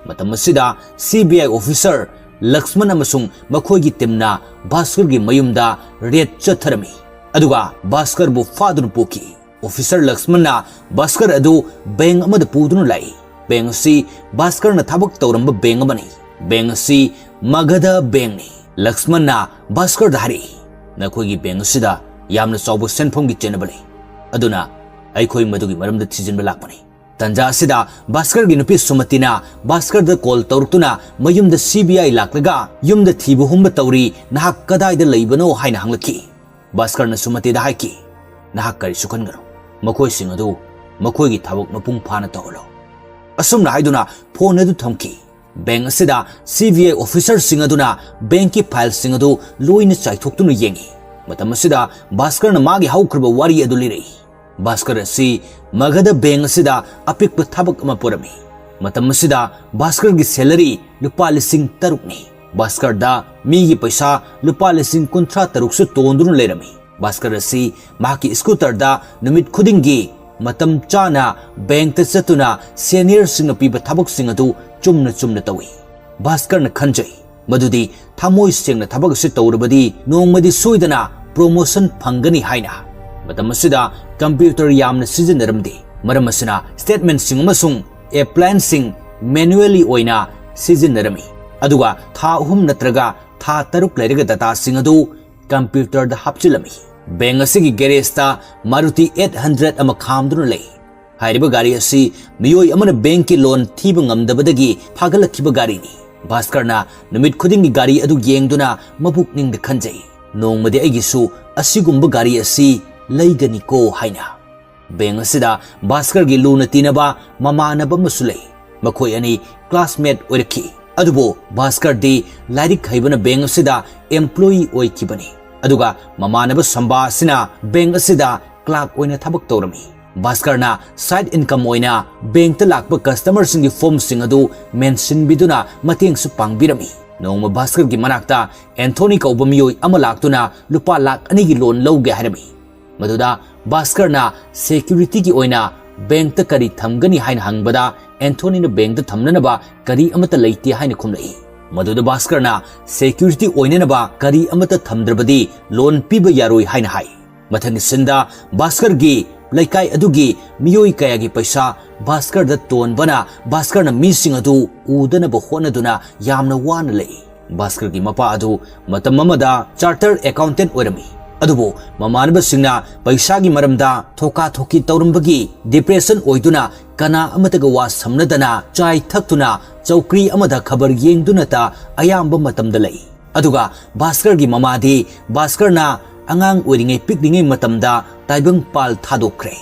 ꯃꯇꯝ ꯑꯁꯤꯗ CBI ꯑꯣꯐꯤꯁꯔ ꯂꯛꯁꯃꯟ ꯑꯃꯁꯨꯡ ꯃꯈꯣꯏꯒꯤ ꯇꯤꯝꯅ ꯚꯥꯁꯀꯔꯒꯤ ꯃꯌꯨꯝꯗ ꯔꯦꯗ ꯆꯠꯊꯔꯝꯃꯤ꯫ ꯑꯗꯨꯒ ꯚꯥꯁꯀꯔꯕꯨ ꯐꯥꯗꯨꯅ ꯄꯨꯈꯤ꯫ ꯑꯣꯐꯤꯁꯔ ꯂꯛꯁꯃꯟꯅ ꯚꯥꯁꯀꯔ ꯑꯗꯨ ꯕꯦꯡꯛ ꯑꯃꯗ ꯄꯨꯗꯨꯅ ꯂꯥꯛꯏ꯫ ꯕꯦꯡꯛ ꯑꯁꯤ ꯚꯥꯁꯀꯔꯅ ꯊꯕꯛ ꯇꯧꯔꯝꯕ ꯕꯦꯡꯛ ꯑꯃꯅꯤ꯫ ꯕꯦꯡꯛ ꯑꯁꯤ ꯃꯒꯙ ꯕꯦꯡꯛꯅꯤ꯫ ꯂꯛꯁꯃꯟꯅ ꯚꯥꯁꯀꯔꯗ ꯍꯥꯏꯔꯛꯏ, "ꯅꯈꯣꯏꯒꯤ ꯕꯦꯡꯛ ꯑꯁꯤꯗ ꯌꯥꯝꯅ ꯆꯥꯎꯕ ꯁꯦꯟꯐꯝꯒꯤ ꯆꯦꯟꯅꯕ ꯂꯩ, ꯑꯗꯨꯅ ꯑꯩꯈꯣꯏ ꯃꯗꯨꯒꯤ ꯃꯔꯝꯗ ꯊꯤꯖꯤꯟꯕ ꯂꯥꯛꯄꯅꯤ"꯫ ꯇꯟꯖꯥ ꯑꯁꯤꯗ ꯚꯥꯁꯀꯔꯒꯤ ꯅꯨꯄꯤ ꯁꯨꯃꯇꯤꯅ ꯚꯥꯁꯀꯔꯗ ꯀꯣꯜ ꯇꯧꯔꯛꯇꯨꯅ ꯃꯌꯨꯝꯗ ꯁꯤ ꯕꯤ ꯑꯥꯏ ꯂꯥꯛꯂꯒ ꯌꯨꯝꯗ ꯊꯤꯕ ꯍꯨꯝꯕ ꯇꯧꯔꯤ, ꯅꯍꯥꯛ ꯀꯗꯥꯏꯗ ꯂꯩꯕꯅꯣ ꯍꯥꯏꯅ ꯍꯪꯂꯛꯈꯤ꯫ ꯚꯥꯁꯀꯔꯅ ꯁꯨꯃꯇꯤꯗ ꯍꯥꯏꯈꯤ, "ꯅꯍꯥꯛ ꯀꯔꯤꯁꯨ ꯈꯟꯒꯅꯨ, ꯃꯈꯣꯏꯁꯤꯡ ꯑꯗꯨ ꯃꯈꯣꯏꯒꯤ ꯊꯕꯛ ꯃꯄꯨꯡ ꯐꯥꯅ ꯇꯧꯍꯜꯂꯣ"꯫ ꯑꯁꯨꯝꯅ ꯍꯥꯏꯗꯨꯅ ꯐꯣꯟ ꯑꯗꯨ ꯊꯝꯈꯤ꯫ ꯕꯦꯡꯛ ꯑꯁꯤꯗ ꯁꯤ ꯕꯤ ꯑꯥꯏ ꯑꯣꯐꯤꯁꯔꯁꯤꯡ ꯑꯗꯨꯅ ꯕꯦꯡꯛꯀꯤ ꯐꯥꯏꯜꯁꯤꯡ ꯑꯗꯨ ꯂꯣꯏꯅ ꯆꯥꯏꯊꯣꯛꯇꯨꯅ ꯌꯦꯡꯉꯤ꯫ ꯃꯇꯝ ꯑꯁꯤꯗ ꯚꯥꯁꯀꯔꯅ ꯃꯥꯒꯤ ꯍꯧꯈ꯭ꯔꯕ ꯋꯥꯔꯤ ꯑꯗꯨ ꯂꯤꯔꯛꯏ꯫ ꯚꯥꯁꯀꯔ ꯑꯁꯤ ꯃꯒꯙ ꯕꯦꯡꯛ ꯑꯁꯤꯗ ꯑꯄꯤꯛꯄ ꯊꯕꯛ ꯑꯃ ꯄꯨꯔꯝꯃꯤ꯫ ꯃꯇꯝ ꯑꯁꯤꯗ ꯚꯥꯁꯀꯔꯒꯤ ꯁꯦꯂꯔꯤ ꯂꯨꯄꯥ ꯂꯤꯁꯤꯡ ꯇꯔꯨꯛꯅꯤ꯫ ꯚꯥꯁꯀꯔꯗ ꯃꯤꯒꯤ ꯄꯩꯁꯥ ꯂꯨꯄꯥ ꯂꯤꯁꯤꯡ ꯀꯨꯟꯊ꯭ꯔꯥ ꯇꯔꯨꯛꯁꯨ ꯇꯣꯟꯗꯨꯅ ꯂꯩꯔꯝꯃꯤ꯫ ꯚꯥꯁꯀꯔ ꯑꯁꯤ ꯃꯍꯥꯛꯀꯤ ꯁ꯭ꯀꯨꯇꯔꯗ ꯅꯨꯃꯤꯠ ꯈꯨꯗꯤꯡꯒꯤ ꯃꯇꯝ ꯆꯥꯅ ꯕꯦꯡꯛꯇ ꯆꯠꯇꯨꯅ ꯁꯦꯅꯤꯌꯔꯁꯤꯡꯅ ꯄꯤꯕ ꯊꯕꯛꯁꯤꯡ ꯑꯗꯨ ꯆꯨꯝꯅ ꯆꯨꯝꯅ ꯇꯧꯏ꯫ ꯚꯥꯁꯀꯔꯅ ꯈꯟꯖꯩ ꯃꯗꯨꯗꯤ ꯊꯃꯣꯏ ꯁꯦꯡꯅ ꯊꯕꯛ ꯑꯁꯤ ꯇꯧꯔꯕꯗꯤ ꯅꯣꯡꯃꯗꯤ ꯁꯣꯏꯗꯅ ꯄ꯭ꯔꯣꯃꯣꯁꯟ ꯐꯪꯒꯅꯤ ꯍꯥꯏꯅ꯫ ꯃꯇꯝ ꯑꯁꯤꯗ ꯀꯝꯄ꯭ꯌꯨꯇꯔ ꯌꯥꯝꯅ ꯁꯤꯖꯤꯟꯅꯔꯝꯗꯦ꯫ ꯃꯔꯝ ꯑꯁꯤꯅ ꯁ꯭ꯇꯦꯠꯃꯦꯟꯠꯁꯤꯡ ꯑꯃꯁꯨꯡ ꯑꯦꯄ꯭ꯂꯥꯏꯟꯁꯤꯡ ꯃꯦꯅꯨꯑꯦꯂꯤ ꯑꯣꯏꯅ ꯁꯤꯖꯤꯟꯅꯔꯝꯃꯤ꯫ ꯑꯗꯨꯒ ꯊꯥ ꯑꯍꯨꯝ ꯅꯠꯇ꯭ꯔꯒ ꯊꯥ ꯇꯔꯨꯛ ꯂꯩꯔꯒ ꯗꯇꯥꯁꯤꯡ ꯑꯗꯨ ꯀꯝꯄ꯭ꯌꯨꯇꯔꯗ ꯍꯥꯞꯆꯤꯜꯂꯝꯃꯤ꯫ ꯕꯦꯡꯛ ꯑꯁꯤꯒꯤ ꯒꯦꯔꯦꯖꯇ ꯃꯥꯔꯨꯇꯤ ꯑꯩꯠ ꯍꯟꯗ꯭ꯔꯦꯗ ꯑꯃ ꯈꯥꯝꯗꯨꯅ ꯂꯩ꯫ ꯍꯥꯏꯔꯤꯕ ꯒꯥꯔꯤ ꯑꯁꯤ ꯃꯤꯑꯣꯏ ꯑꯃꯅ ꯕꯦꯡꯛꯀꯤ ꯂꯣꯟ ꯊꯤꯕ ꯉꯝꯗꯕꯗꯒꯤ ꯐꯥꯒꯠꯂꯛꯈꯤꯕ ꯒꯥꯔꯤꯅꯤ꯫ ꯚꯥꯁꯀꯔꯅ ꯅꯨꯃꯤꯠ ꯈꯨꯗꯤꯡꯒꯤ ꯒꯥꯔꯤ ꯑꯗꯨ ꯌꯦꯡꯗꯨꯅ ꯃꯕꯨꯛꯅꯤꯡꯗ ꯈꯟꯖꯩ, "ꯅꯣꯡꯃꯗꯤ ꯑꯩꯒꯤꯁꯨ ꯑꯁꯤꯒꯨꯝꯕ ꯒꯥꯔꯤ ꯑꯁꯤ ꯂꯩꯒꯅꯤꯀꯣ" ꯍꯥꯏꯅ꯫ ꯕꯦꯡꯛ ꯑꯁꯤꯗ ꯚꯥꯁꯀꯔꯒꯤ ꯂꯨꯅ ꯇꯤꯟꯅꯕ ꯃꯃꯥꯟꯅꯕ ꯑꯃꯁꯨ ꯂꯩ꯫ ꯃꯈꯣꯏ ꯑꯅꯤ ꯀ꯭ꯂꯥꯁꯃꯦꯠ ꯑꯣꯏꯔꯛꯈꯤ꯫ ꯑꯗꯨꯕꯨ ꯚꯥꯁꯀꯔꯗꯤ ꯂꯥꯏꯔꯤꯛ ꯍꯩꯕꯅ ꯕꯦꯡꯛ ꯑꯁꯤꯗ ꯑꯦꯝꯄ꯭ꯂꯣꯌꯤ ꯑꯣꯏꯈꯤꯕꯅꯤ꯫ ꯑꯗꯨꯒ ꯃꯃꯥꯟꯅꯕ ꯁꯝꯕꯥ ꯑꯁꯤꯅ ꯕꯦꯡꯛ ꯑꯁꯤꯗ ꯀ꯭ꯂꯥꯔꯛ ꯑꯣꯏꯅ ꯊꯕꯛ ꯇꯧꯔꯝꯃꯤ꯫ ꯚꯥꯁꯀꯔꯅ ꯁꯥꯏꯗ ꯏꯟꯀꯝ ꯑꯣꯏꯅ ꯕꯦꯡꯛꯇ ꯂꯥꯛꯄ ꯀꯁꯇꯃꯔꯁꯤꯡꯒꯤ ꯐꯣꯔꯝꯁꯤꯡ ꯑꯗꯨ ꯃꯦꯟꯁꯤꯟꯕꯤꯗꯨꯅ ꯃꯇꯦꯡꯁꯨ ꯄꯥꯡꯕꯤꯔꯝꯃꯤ꯫ ꯅꯣꯡꯃ ꯚꯥꯁꯀꯔꯒꯤ ꯃꯅꯥꯛꯇ ꯑꯦꯟꯊꯣꯅꯤ ꯀꯧꯕ ꯃꯤꯑꯣꯏ ꯑꯃ ꯂꯥꯛꯇꯨꯅ ꯂꯨꯄꯥ ꯂꯥꯈ ꯑꯅꯤꯒꯤ ꯂꯣꯟ ꯂꯧꯒꯦ ꯍꯥꯏꯔꯝꯃꯤ꯫ ꯃꯗꯨꯗ ꯚꯥꯁꯀꯔꯅ ꯁꯦꯀ꯭ꯌꯨꯔꯤꯇꯤꯒꯤ ꯑꯣꯏꯅ ꯕꯦꯡꯛꯇ ꯀꯔꯤ ꯊꯝꯒꯅꯤ ꯍꯥꯏꯅ ꯍꯪꯕꯗ ꯑꯦꯟꯊꯣꯅꯤꯅ ꯕꯦꯡꯛꯇ ꯊꯝꯅꯅꯕ ꯀꯔꯤ ꯑꯃꯠꯇ ꯂꯩꯇꯦ ꯍꯥꯏꯅ ꯈꯨꯝꯂꯛꯏ꯫ ꯃꯗꯨꯗ ꯚꯥꯁꯀꯔꯅ ꯁꯦꯀ꯭ꯌꯨꯔꯤꯇꯤ ꯑꯣꯏꯅꯅꯕ ꯀꯔꯤ ꯑꯃꯠꯇ ꯊꯝꯗ꯭ꯔꯕꯗꯤ ꯂꯣꯟ ꯄꯤꯕ ꯌꯥꯔꯣꯏ ꯍꯥꯏꯅ ꯍꯥꯏ꯫ ꯃꯊꯪꯒꯤ ꯁꯤꯟꯗ ꯚꯥꯁꯀꯔꯒꯤ ꯂꯩꯀꯥꯏ ꯑꯗꯨꯒꯤ ꯃꯤꯑꯣꯏ ꯀꯌꯥꯒꯤ ꯄꯩꯁꯥ ꯚꯥꯁꯀꯔꯗ ꯇꯣꯟꯕꯅ ꯚꯥꯁꯀꯔꯅ ꯃꯤꯁꯤꯡ ꯑꯗꯨ ꯎꯗꯅꯕ ꯍꯣꯠꯅꯗꯨꯅ ꯌꯥꯝꯅ ꯋꯥꯅ ꯂꯩ꯫ ꯚꯥꯁꯀꯔꯒꯤ ꯃꯄꯥ ꯑꯗꯨ ꯃꯇꯝ ꯑꯃꯗ chartered accountant ꯑꯣꯏꯔꯝꯃꯤ꯫ ꯑꯗꯨꯕꯨ ꯃꯃꯥꯟꯅꯕꯁꯤꯡꯅ ꯄꯩꯁꯥꯒꯤ ꯃꯔꯝꯗ ꯊꯣꯀꯥ ꯊꯣꯀꯤ ꯇꯧꯔꯝꯕꯒꯤ depression ꯑꯣꯏꯗꯨꯅ ꯀꯅꯥ ꯑꯃꯠꯇꯒ ꯋꯥ ꯁꯝꯅꯗꯅ ꯆꯥꯏ ꯊꯛꯇꯨꯅ ꯆꯧꯀ꯭ꯔꯤ ꯑꯃꯗ ꯈꯕꯔ ꯌꯦꯡꯗꯨꯅꯇ ꯑꯌꯥꯝꯕ ꯃꯇꯝꯗ ꯂꯩ꯫ ꯑꯗꯨꯒ ꯚꯥꯁꯀꯔꯒꯤ ꯃꯃꯥꯗꯤ ꯚꯥꯁꯀꯔꯅ ꯑꯉꯥꯡ ꯑꯣꯏꯔꯤꯉꯩ ꯄꯤꯛꯂꯤꯉꯩ ꯃꯇꯝꯗ ꯇꯥꯏꯕꯪ ꯄꯥꯜ ꯊꯥꯗꯣꯛꯈ꯭ꯔꯦ꯫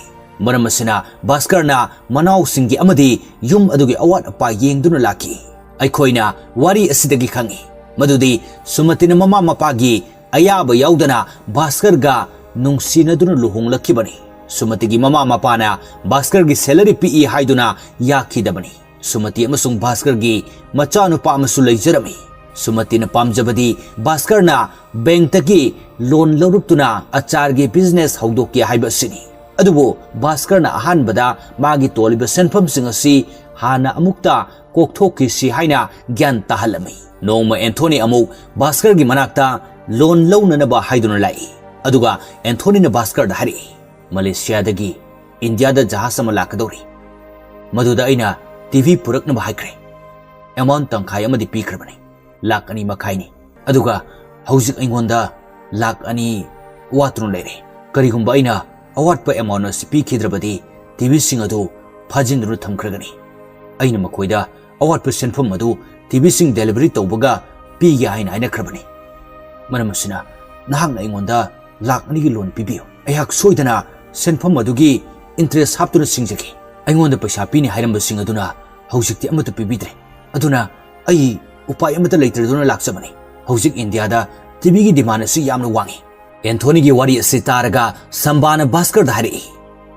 ꯃꯔꯝ ꯑꯁꯤꯅ ꯚꯥꯁꯀꯔꯅ ꯃꯅꯥꯎꯁꯤꯡꯒꯤ ꯑꯃꯗꯤ ꯌꯨꯝ ꯑꯗꯨꯒꯤ ꯑꯋꯥꯠ ꯑꯄꯥ ꯌꯦꯡꯗꯨꯅ ꯂꯥꯛꯈꯤ꯫ ꯑꯩꯈꯣꯏꯅ ꯋꯥꯔꯤ ꯑꯁꯤꯗꯒꯤ ꯈꯪꯉꯤ ꯃꯗꯨꯗꯤ ꯁꯨꯃꯇꯤꯅ ꯃꯃꯥ ꯃꯄꯥꯒꯤ ꯑꯌꯥꯕ ꯌꯥꯎꯗꯅ ꯚꯥꯁꯀꯔꯒ ꯅꯨꯡꯁꯤꯅꯗꯨꯅ ꯂꯨꯍꯣꯡꯂꯛꯈꯤꯕꯅꯤ꯫ ꯁꯨꯃꯇꯤꯒꯤ ꯃꯃꯥ ꯃꯄꯥꯅ ꯚꯥꯁꯀꯔꯒꯤ salary ꯄꯤꯛꯏ ꯍꯥꯏꯗꯨꯅ ꯌꯥꯈꯤꯗꯕꯅꯤ꯫ ꯁꯨꯃꯇꯤ ꯑꯃꯁꯨꯡ ꯚꯥꯁꯀꯔꯒꯤ ꯃꯆꯥꯅꯨꯄꯥ ꯑꯃꯁꯨ ꯂꯩꯖꯔꯝꯃꯤ꯫ ꯁꯨꯃꯇꯤꯅ ꯄꯥꯝꯖꯕꯗꯤ ꯚꯥꯁꯀꯔꯅ bankꯇꯒꯤ loan ꯂꯧꯔꯛꯇꯨꯅ ꯑꯆꯥꯔꯒꯤ business ꯍꯧꯗꯣꯛꯀꯦ ꯍꯥꯏꯕ ꯑꯁꯤꯅꯤ꯫ ꯑꯗꯨꯕꯨ ꯚꯥꯁꯀꯔꯅ ꯑꯍꯥꯟꯕꯗ ꯃꯥꯒꯤ ꯇꯣꯜꯂꯤꯕ ꯁꯦꯟꯐꯝꯁꯤꯡ ꯑꯁꯤ ꯍꯥꯟꯅ ꯑꯃꯨꯛꯇ ꯀꯣꯛꯊꯣꯛꯈꯤꯁꯤ ꯍꯥꯏꯅ ꯒ꯭ꯌꯥꯟ ꯇꯥꯍꯜꯂꯝꯃꯤ꯫ ꯅꯣꯡꯃ ꯑꯦꯟꯊꯣꯅꯤ ꯑꯃꯨꯛ ꯚꯥꯁꯀꯔꯒꯤ ꯃꯅꯥꯛꯇ loan ꯂꯧꯅꯅꯕ ꯍꯥꯏꯗꯨꯅ ꯂꯥꯛꯏ꯫ ꯑꯗꯨꯒ ꯑꯦꯟꯊꯣꯅꯤꯅ ꯚꯥꯁꯀꯔꯗ ꯍꯥꯏꯔꯛꯏ, "ꯃꯂꯦꯁꯤꯌꯥꯗꯒꯤ ꯏꯟꯗꯤꯌꯥꯗ ꯖꯍꯥꯖ ꯑꯃ ꯂꯥꯛꯀꯗꯧꯔꯤ꯫ ꯃꯗꯨꯗ ꯑꯩꯅ TV ꯄꯨꯔꯛꯅꯕ ꯍꯥꯏꯈ꯭ꯔꯦ꯫ Amount ꯇꯪꯈꯥꯏ ꯑꯃꯗꯤ ꯄꯤꯈ꯭ꯔꯕꯅꯤ, ꯂꯥꯛ ꯑꯅꯤ ꯃꯈꯥꯏꯅꯤ꯫ ꯑꯗꯨꯒ ꯍꯧꯖꯤꯛ ꯑꯩꯉꯣꯟꯗ ꯂꯥꯛ ꯑꯅꯤ ꯋꯥꯠꯇꯨꯅ ꯂꯩꯔꯦ꯫ ꯀꯔꯤꯒꯨꯝꯕ ꯑꯩꯅ ꯑꯋꯥꯠꯄ amount ꯑꯁꯤ ꯄꯤꯈꯤꯗ꯭ꯔꯕꯗꯤ TVꯁꯤꯡ ꯑꯗꯨ ꯐꯥꯖꯤꯟꯗꯨꯅ ꯊꯝꯈ꯭ꯔꯒꯅꯤ꯫ ꯑꯩꯅ ꯃꯈꯣꯏꯗ ꯑꯋꯥꯠꯄ ꯁꯦꯟꯐꯝ ꯑꯗꯨ TVꯁꯤꯡ delivery ꯇꯧꯕꯒ ꯄꯤꯒꯦ ꯍꯥꯏꯅ ꯍꯥꯏꯅꯈ꯭ꯔꯕꯅꯤ꯫ ꯃꯔꯝ ꯑꯁꯤꯅ ꯅꯍꯥꯛꯅ ꯑꯩꯉꯣꯟꯗ ꯂꯥꯛ ꯑꯅꯤꯒꯤ loan ꯄꯤꯕꯤꯌꯨ꯫ ꯑꯩꯍꯥꯛ ꯁꯣꯏꯗꯅ ꯁꯦꯟꯐꯝ ꯑꯗꯨꯒꯤ interest ꯍꯥꯞꯇꯨꯅ ꯁꯤꯡꯖꯒꯦ꯫ ꯑꯩꯉꯣꯟꯗ ꯄꯩꯁꯥ ꯄꯤꯅꯤ ꯍꯥꯏꯔꯝꯕꯁꯤꯡ ꯑꯗꯨꯅ ꯍꯧꯖꯤꯛꯇꯤ ꯑꯃꯠꯇ ꯄꯤꯕꯤꯗ꯭ꯔꯦ꯫ ꯑꯗꯨꯅ ꯑꯩ ꯎꯄꯥꯏ ꯑꯃꯠꯇ ꯂꯩꯇ꯭ꯔꯗꯨꯅ ꯂꯥꯛꯆꯕꯅꯤ꯫ ꯍꯧꯖꯤꯛ ꯏꯟꯗꯤꯌꯥꯗ TVꯒꯤ demand ꯑꯁꯤ ꯌꯥꯝꯅ ꯋꯥꯡꯏ꯫" ꯑꯦꯟꯊꯣꯅꯤꯒꯤ ꯋꯥꯔꯤ ꯑꯁꯤ ꯇꯥꯔꯒ ꯁꯝꯕꯥꯅ ꯚꯥꯁꯀꯔꯗ ꯍꯥꯏꯔꯛꯏ,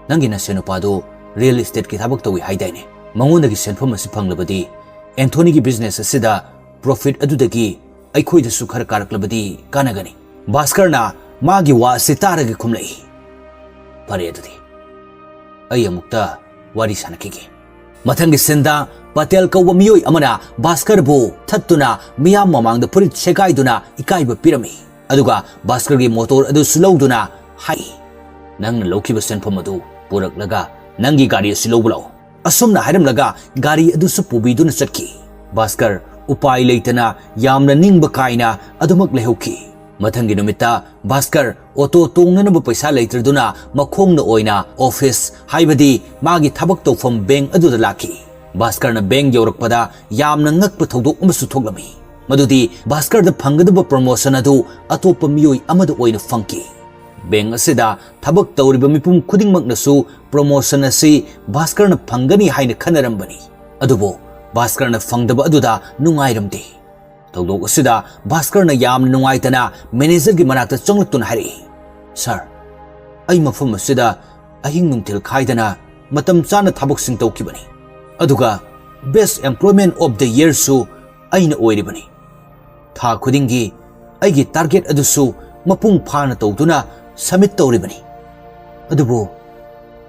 "ꯅꯪꯒꯤ ꯅꯁꯦꯟ ꯅꯨꯄꯥꯗꯨ real estateꯀꯤ ꯊꯕꯛ ꯇꯧꯏ ꯍꯥꯏꯗꯥꯏꯅꯦ? ꯃꯉꯣꯟꯗꯒꯤ ꯁꯦꯟꯐꯝ ꯑꯁꯤ ꯐꯪꯂꯕꯗꯤ ꯑꯦꯟꯊꯣꯅꯤꯒꯤ business ꯑꯁꯤꯗ profit ꯑꯗꯨꯗꯒꯤ ꯑꯩꯈꯣꯏꯗꯁꯨ ꯈꯔ ꯀꯥꯔꯛꯂꯕꯗꯤ ꯀꯥꯟꯅꯒꯅꯤ꯫" ꯚꯥꯁꯀꯔꯅ ꯃꯥꯒꯤ ꯋꯥ ꯑꯁꯤ ꯇꯥꯔꯒ ꯈꯨꯝꯂꯛꯏ, "ꯐꯔꯦ ꯑꯗꯨꯗꯤ, ꯑꯩ ꯑꯃꯨꯛꯇ ꯋꯥꯔꯤ ꯁꯥꯟꯅꯈꯤꯒꯦ꯫" ꯃꯊꯪꯒꯤ sceneꯗ ꯄꯇꯦꯜ ꯀꯧꯕ ꯃꯤꯑꯣꯏ ꯑꯃꯅ ꯚꯥꯁꯀꯔꯕꯨ ꯊꯠꯇꯨꯅ ꯃꯤꯌꯥꯝ ꯃꯃꯥꯡꯗ ꯐꯨꯔꯤꯠ ꯁꯦꯒꯥꯏꯗꯨꯅ ꯏꯀꯥꯏꯕ ꯄꯤꯔꯝꯃꯤ꯫ ꯑꯗꯨꯒ ꯚꯥꯁꯀꯔꯒꯤ motor ꯑꯗꯨꯁꯨ ꯂꯧꯗꯨꯅ ꯍꯥꯏ, "ꯅꯪꯅ ꯂꯧꯈꯤꯕ ꯁꯦꯟꯐꯝ ꯑꯗꯨ ꯄꯨꯔꯛꯂꯒ ꯅꯪꯒꯤ ꯒꯥꯔꯤ ꯑꯁꯤ ꯂꯧꯕ ꯂꯥꯛꯑꯣ"꯫ ꯑꯁꯨꯝꯅ ꯍꯥꯏꯔꯝꯂꯒ ꯒꯥꯔꯤ ꯑꯗꯨꯁꯨ ꯄꯨꯕꯤꯗꯨꯅ ꯆꯠꯈꯤ꯫ ꯚꯥꯁꯀꯔ ꯎꯄꯥꯏ ꯂꯩꯇꯅ ꯌꯥꯝꯅ ꯅꯤꯡꯕ ꯀꯥꯏꯅ ꯑꯗꯨꯃꯛ ꯂꯩꯍꯧꯈꯤ꯫ ꯃꯊꯪꯒꯤ ꯅꯨꯃꯤꯠꯇ ꯚꯥꯁꯀꯔ ꯑꯣꯇꯣ ꯇꯣꯡꯅꯅꯕ ꯄꯩꯁꯥ ꯂꯩꯇ꯭ꯔꯗꯨꯅ ꯃꯈꯣꯡꯅ ꯑꯣꯏꯅ ꯑꯣꯐꯤꯁ, ꯍꯥꯏꯕꯗꯤ ꯃꯥꯒꯤ ꯊꯕꯛ ꯇꯧꯐꯝ ꯕꯦꯡꯛ ꯑꯗꯨꯗ ꯂꯥꯛꯈꯤ꯫ ꯚꯥꯁꯀꯔꯅ ꯕꯦꯡꯛ ꯌꯧꯔꯛꯄꯗ ꯌꯥꯝꯅ ꯉꯛꯄ ꯊꯧꯗꯣꯛ ꯑꯃꯁꯨ ꯊꯣꯛꯂꯝꯃꯤ꯫ ꯃꯗꯨꯗꯤ ꯚꯥꯁꯀꯔꯗ ꯐꯪꯒꯗꯕ ꯄ꯭ꯔꯣꯃꯣꯁꯟ ꯑꯗꯨ ꯑꯇꯣꯞꯄ ꯃꯤꯑꯣꯏ ꯑꯃꯗ ꯑꯣꯏꯅ ꯐꯪꯈꯤ꯫ ꯕꯦꯡꯛ ꯑꯁꯤꯗ ꯊꯕꯛ ꯇꯧꯔꯤꯕ ꯃꯤꯄꯨꯝ ꯈꯨꯗꯤꯡꯃꯛꯅꯁꯨ ꯄ꯭ꯔꯣꯃꯣꯁꯟ ꯑꯁꯤ ꯚꯥꯁꯀꯔꯅ ꯐꯪꯒꯅꯤ ꯍꯥꯏꯅ ꯈꯟꯅꯔꯝꯕꯅꯤ꯫ ꯑꯗꯨꯕꯨ ꯚꯥꯁꯀꯔꯅ ꯐꯪꯗꯕ ꯑꯗꯨꯗ ꯅꯨꯡꯉꯥꯏꯔꯝꯗꯦ꯫ ꯊꯧꯗꯣꯛ ꯑꯁꯤꯗ ꯚꯥꯁꯀꯔꯅ ꯌꯥꯝꯅ ꯅꯨꯡꯉꯥꯏꯇꯅ ꯃꯦꯅꯦꯖꯔꯒꯤ ꯃꯅꯥꯛꯇ ꯆꯪꯂꯛꯇꯨꯅ ꯍꯥꯏꯔꯛꯏ, "ꯁꯥꯔ, ꯑꯩ ꯃꯐꯝ ꯑꯁꯤꯗ ꯑꯍꯤꯡ ꯅꯨꯡꯊꯤꯜ ꯈꯥꯏꯗꯅ ꯃꯇꯝ ꯆꯥꯅ ꯊꯕꯛꯁꯤꯡ ꯇꯧꯈꯤꯕꯅꯤ꯫ ꯑꯗꯨꯒ Best Employment of the Yearꯁꯨ ꯑꯩꯅ ꯑꯣꯏꯔꯤꯕꯅꯤ꯫ ꯊꯥ ꯈꯨꯗꯤꯡꯒꯤ ꯑꯩꯒꯤ ꯇꯥꯔꯒꯦꯠ ꯑꯗꯨꯁꯨ ꯃꯄꯨꯡ ꯐꯥꯅ ꯇꯧꯗꯨꯅ ꯁꯕꯃꯤꯠ ꯇꯧꯔꯤꯕꯅꯤ꯫ ꯑꯗꯨꯕꯨ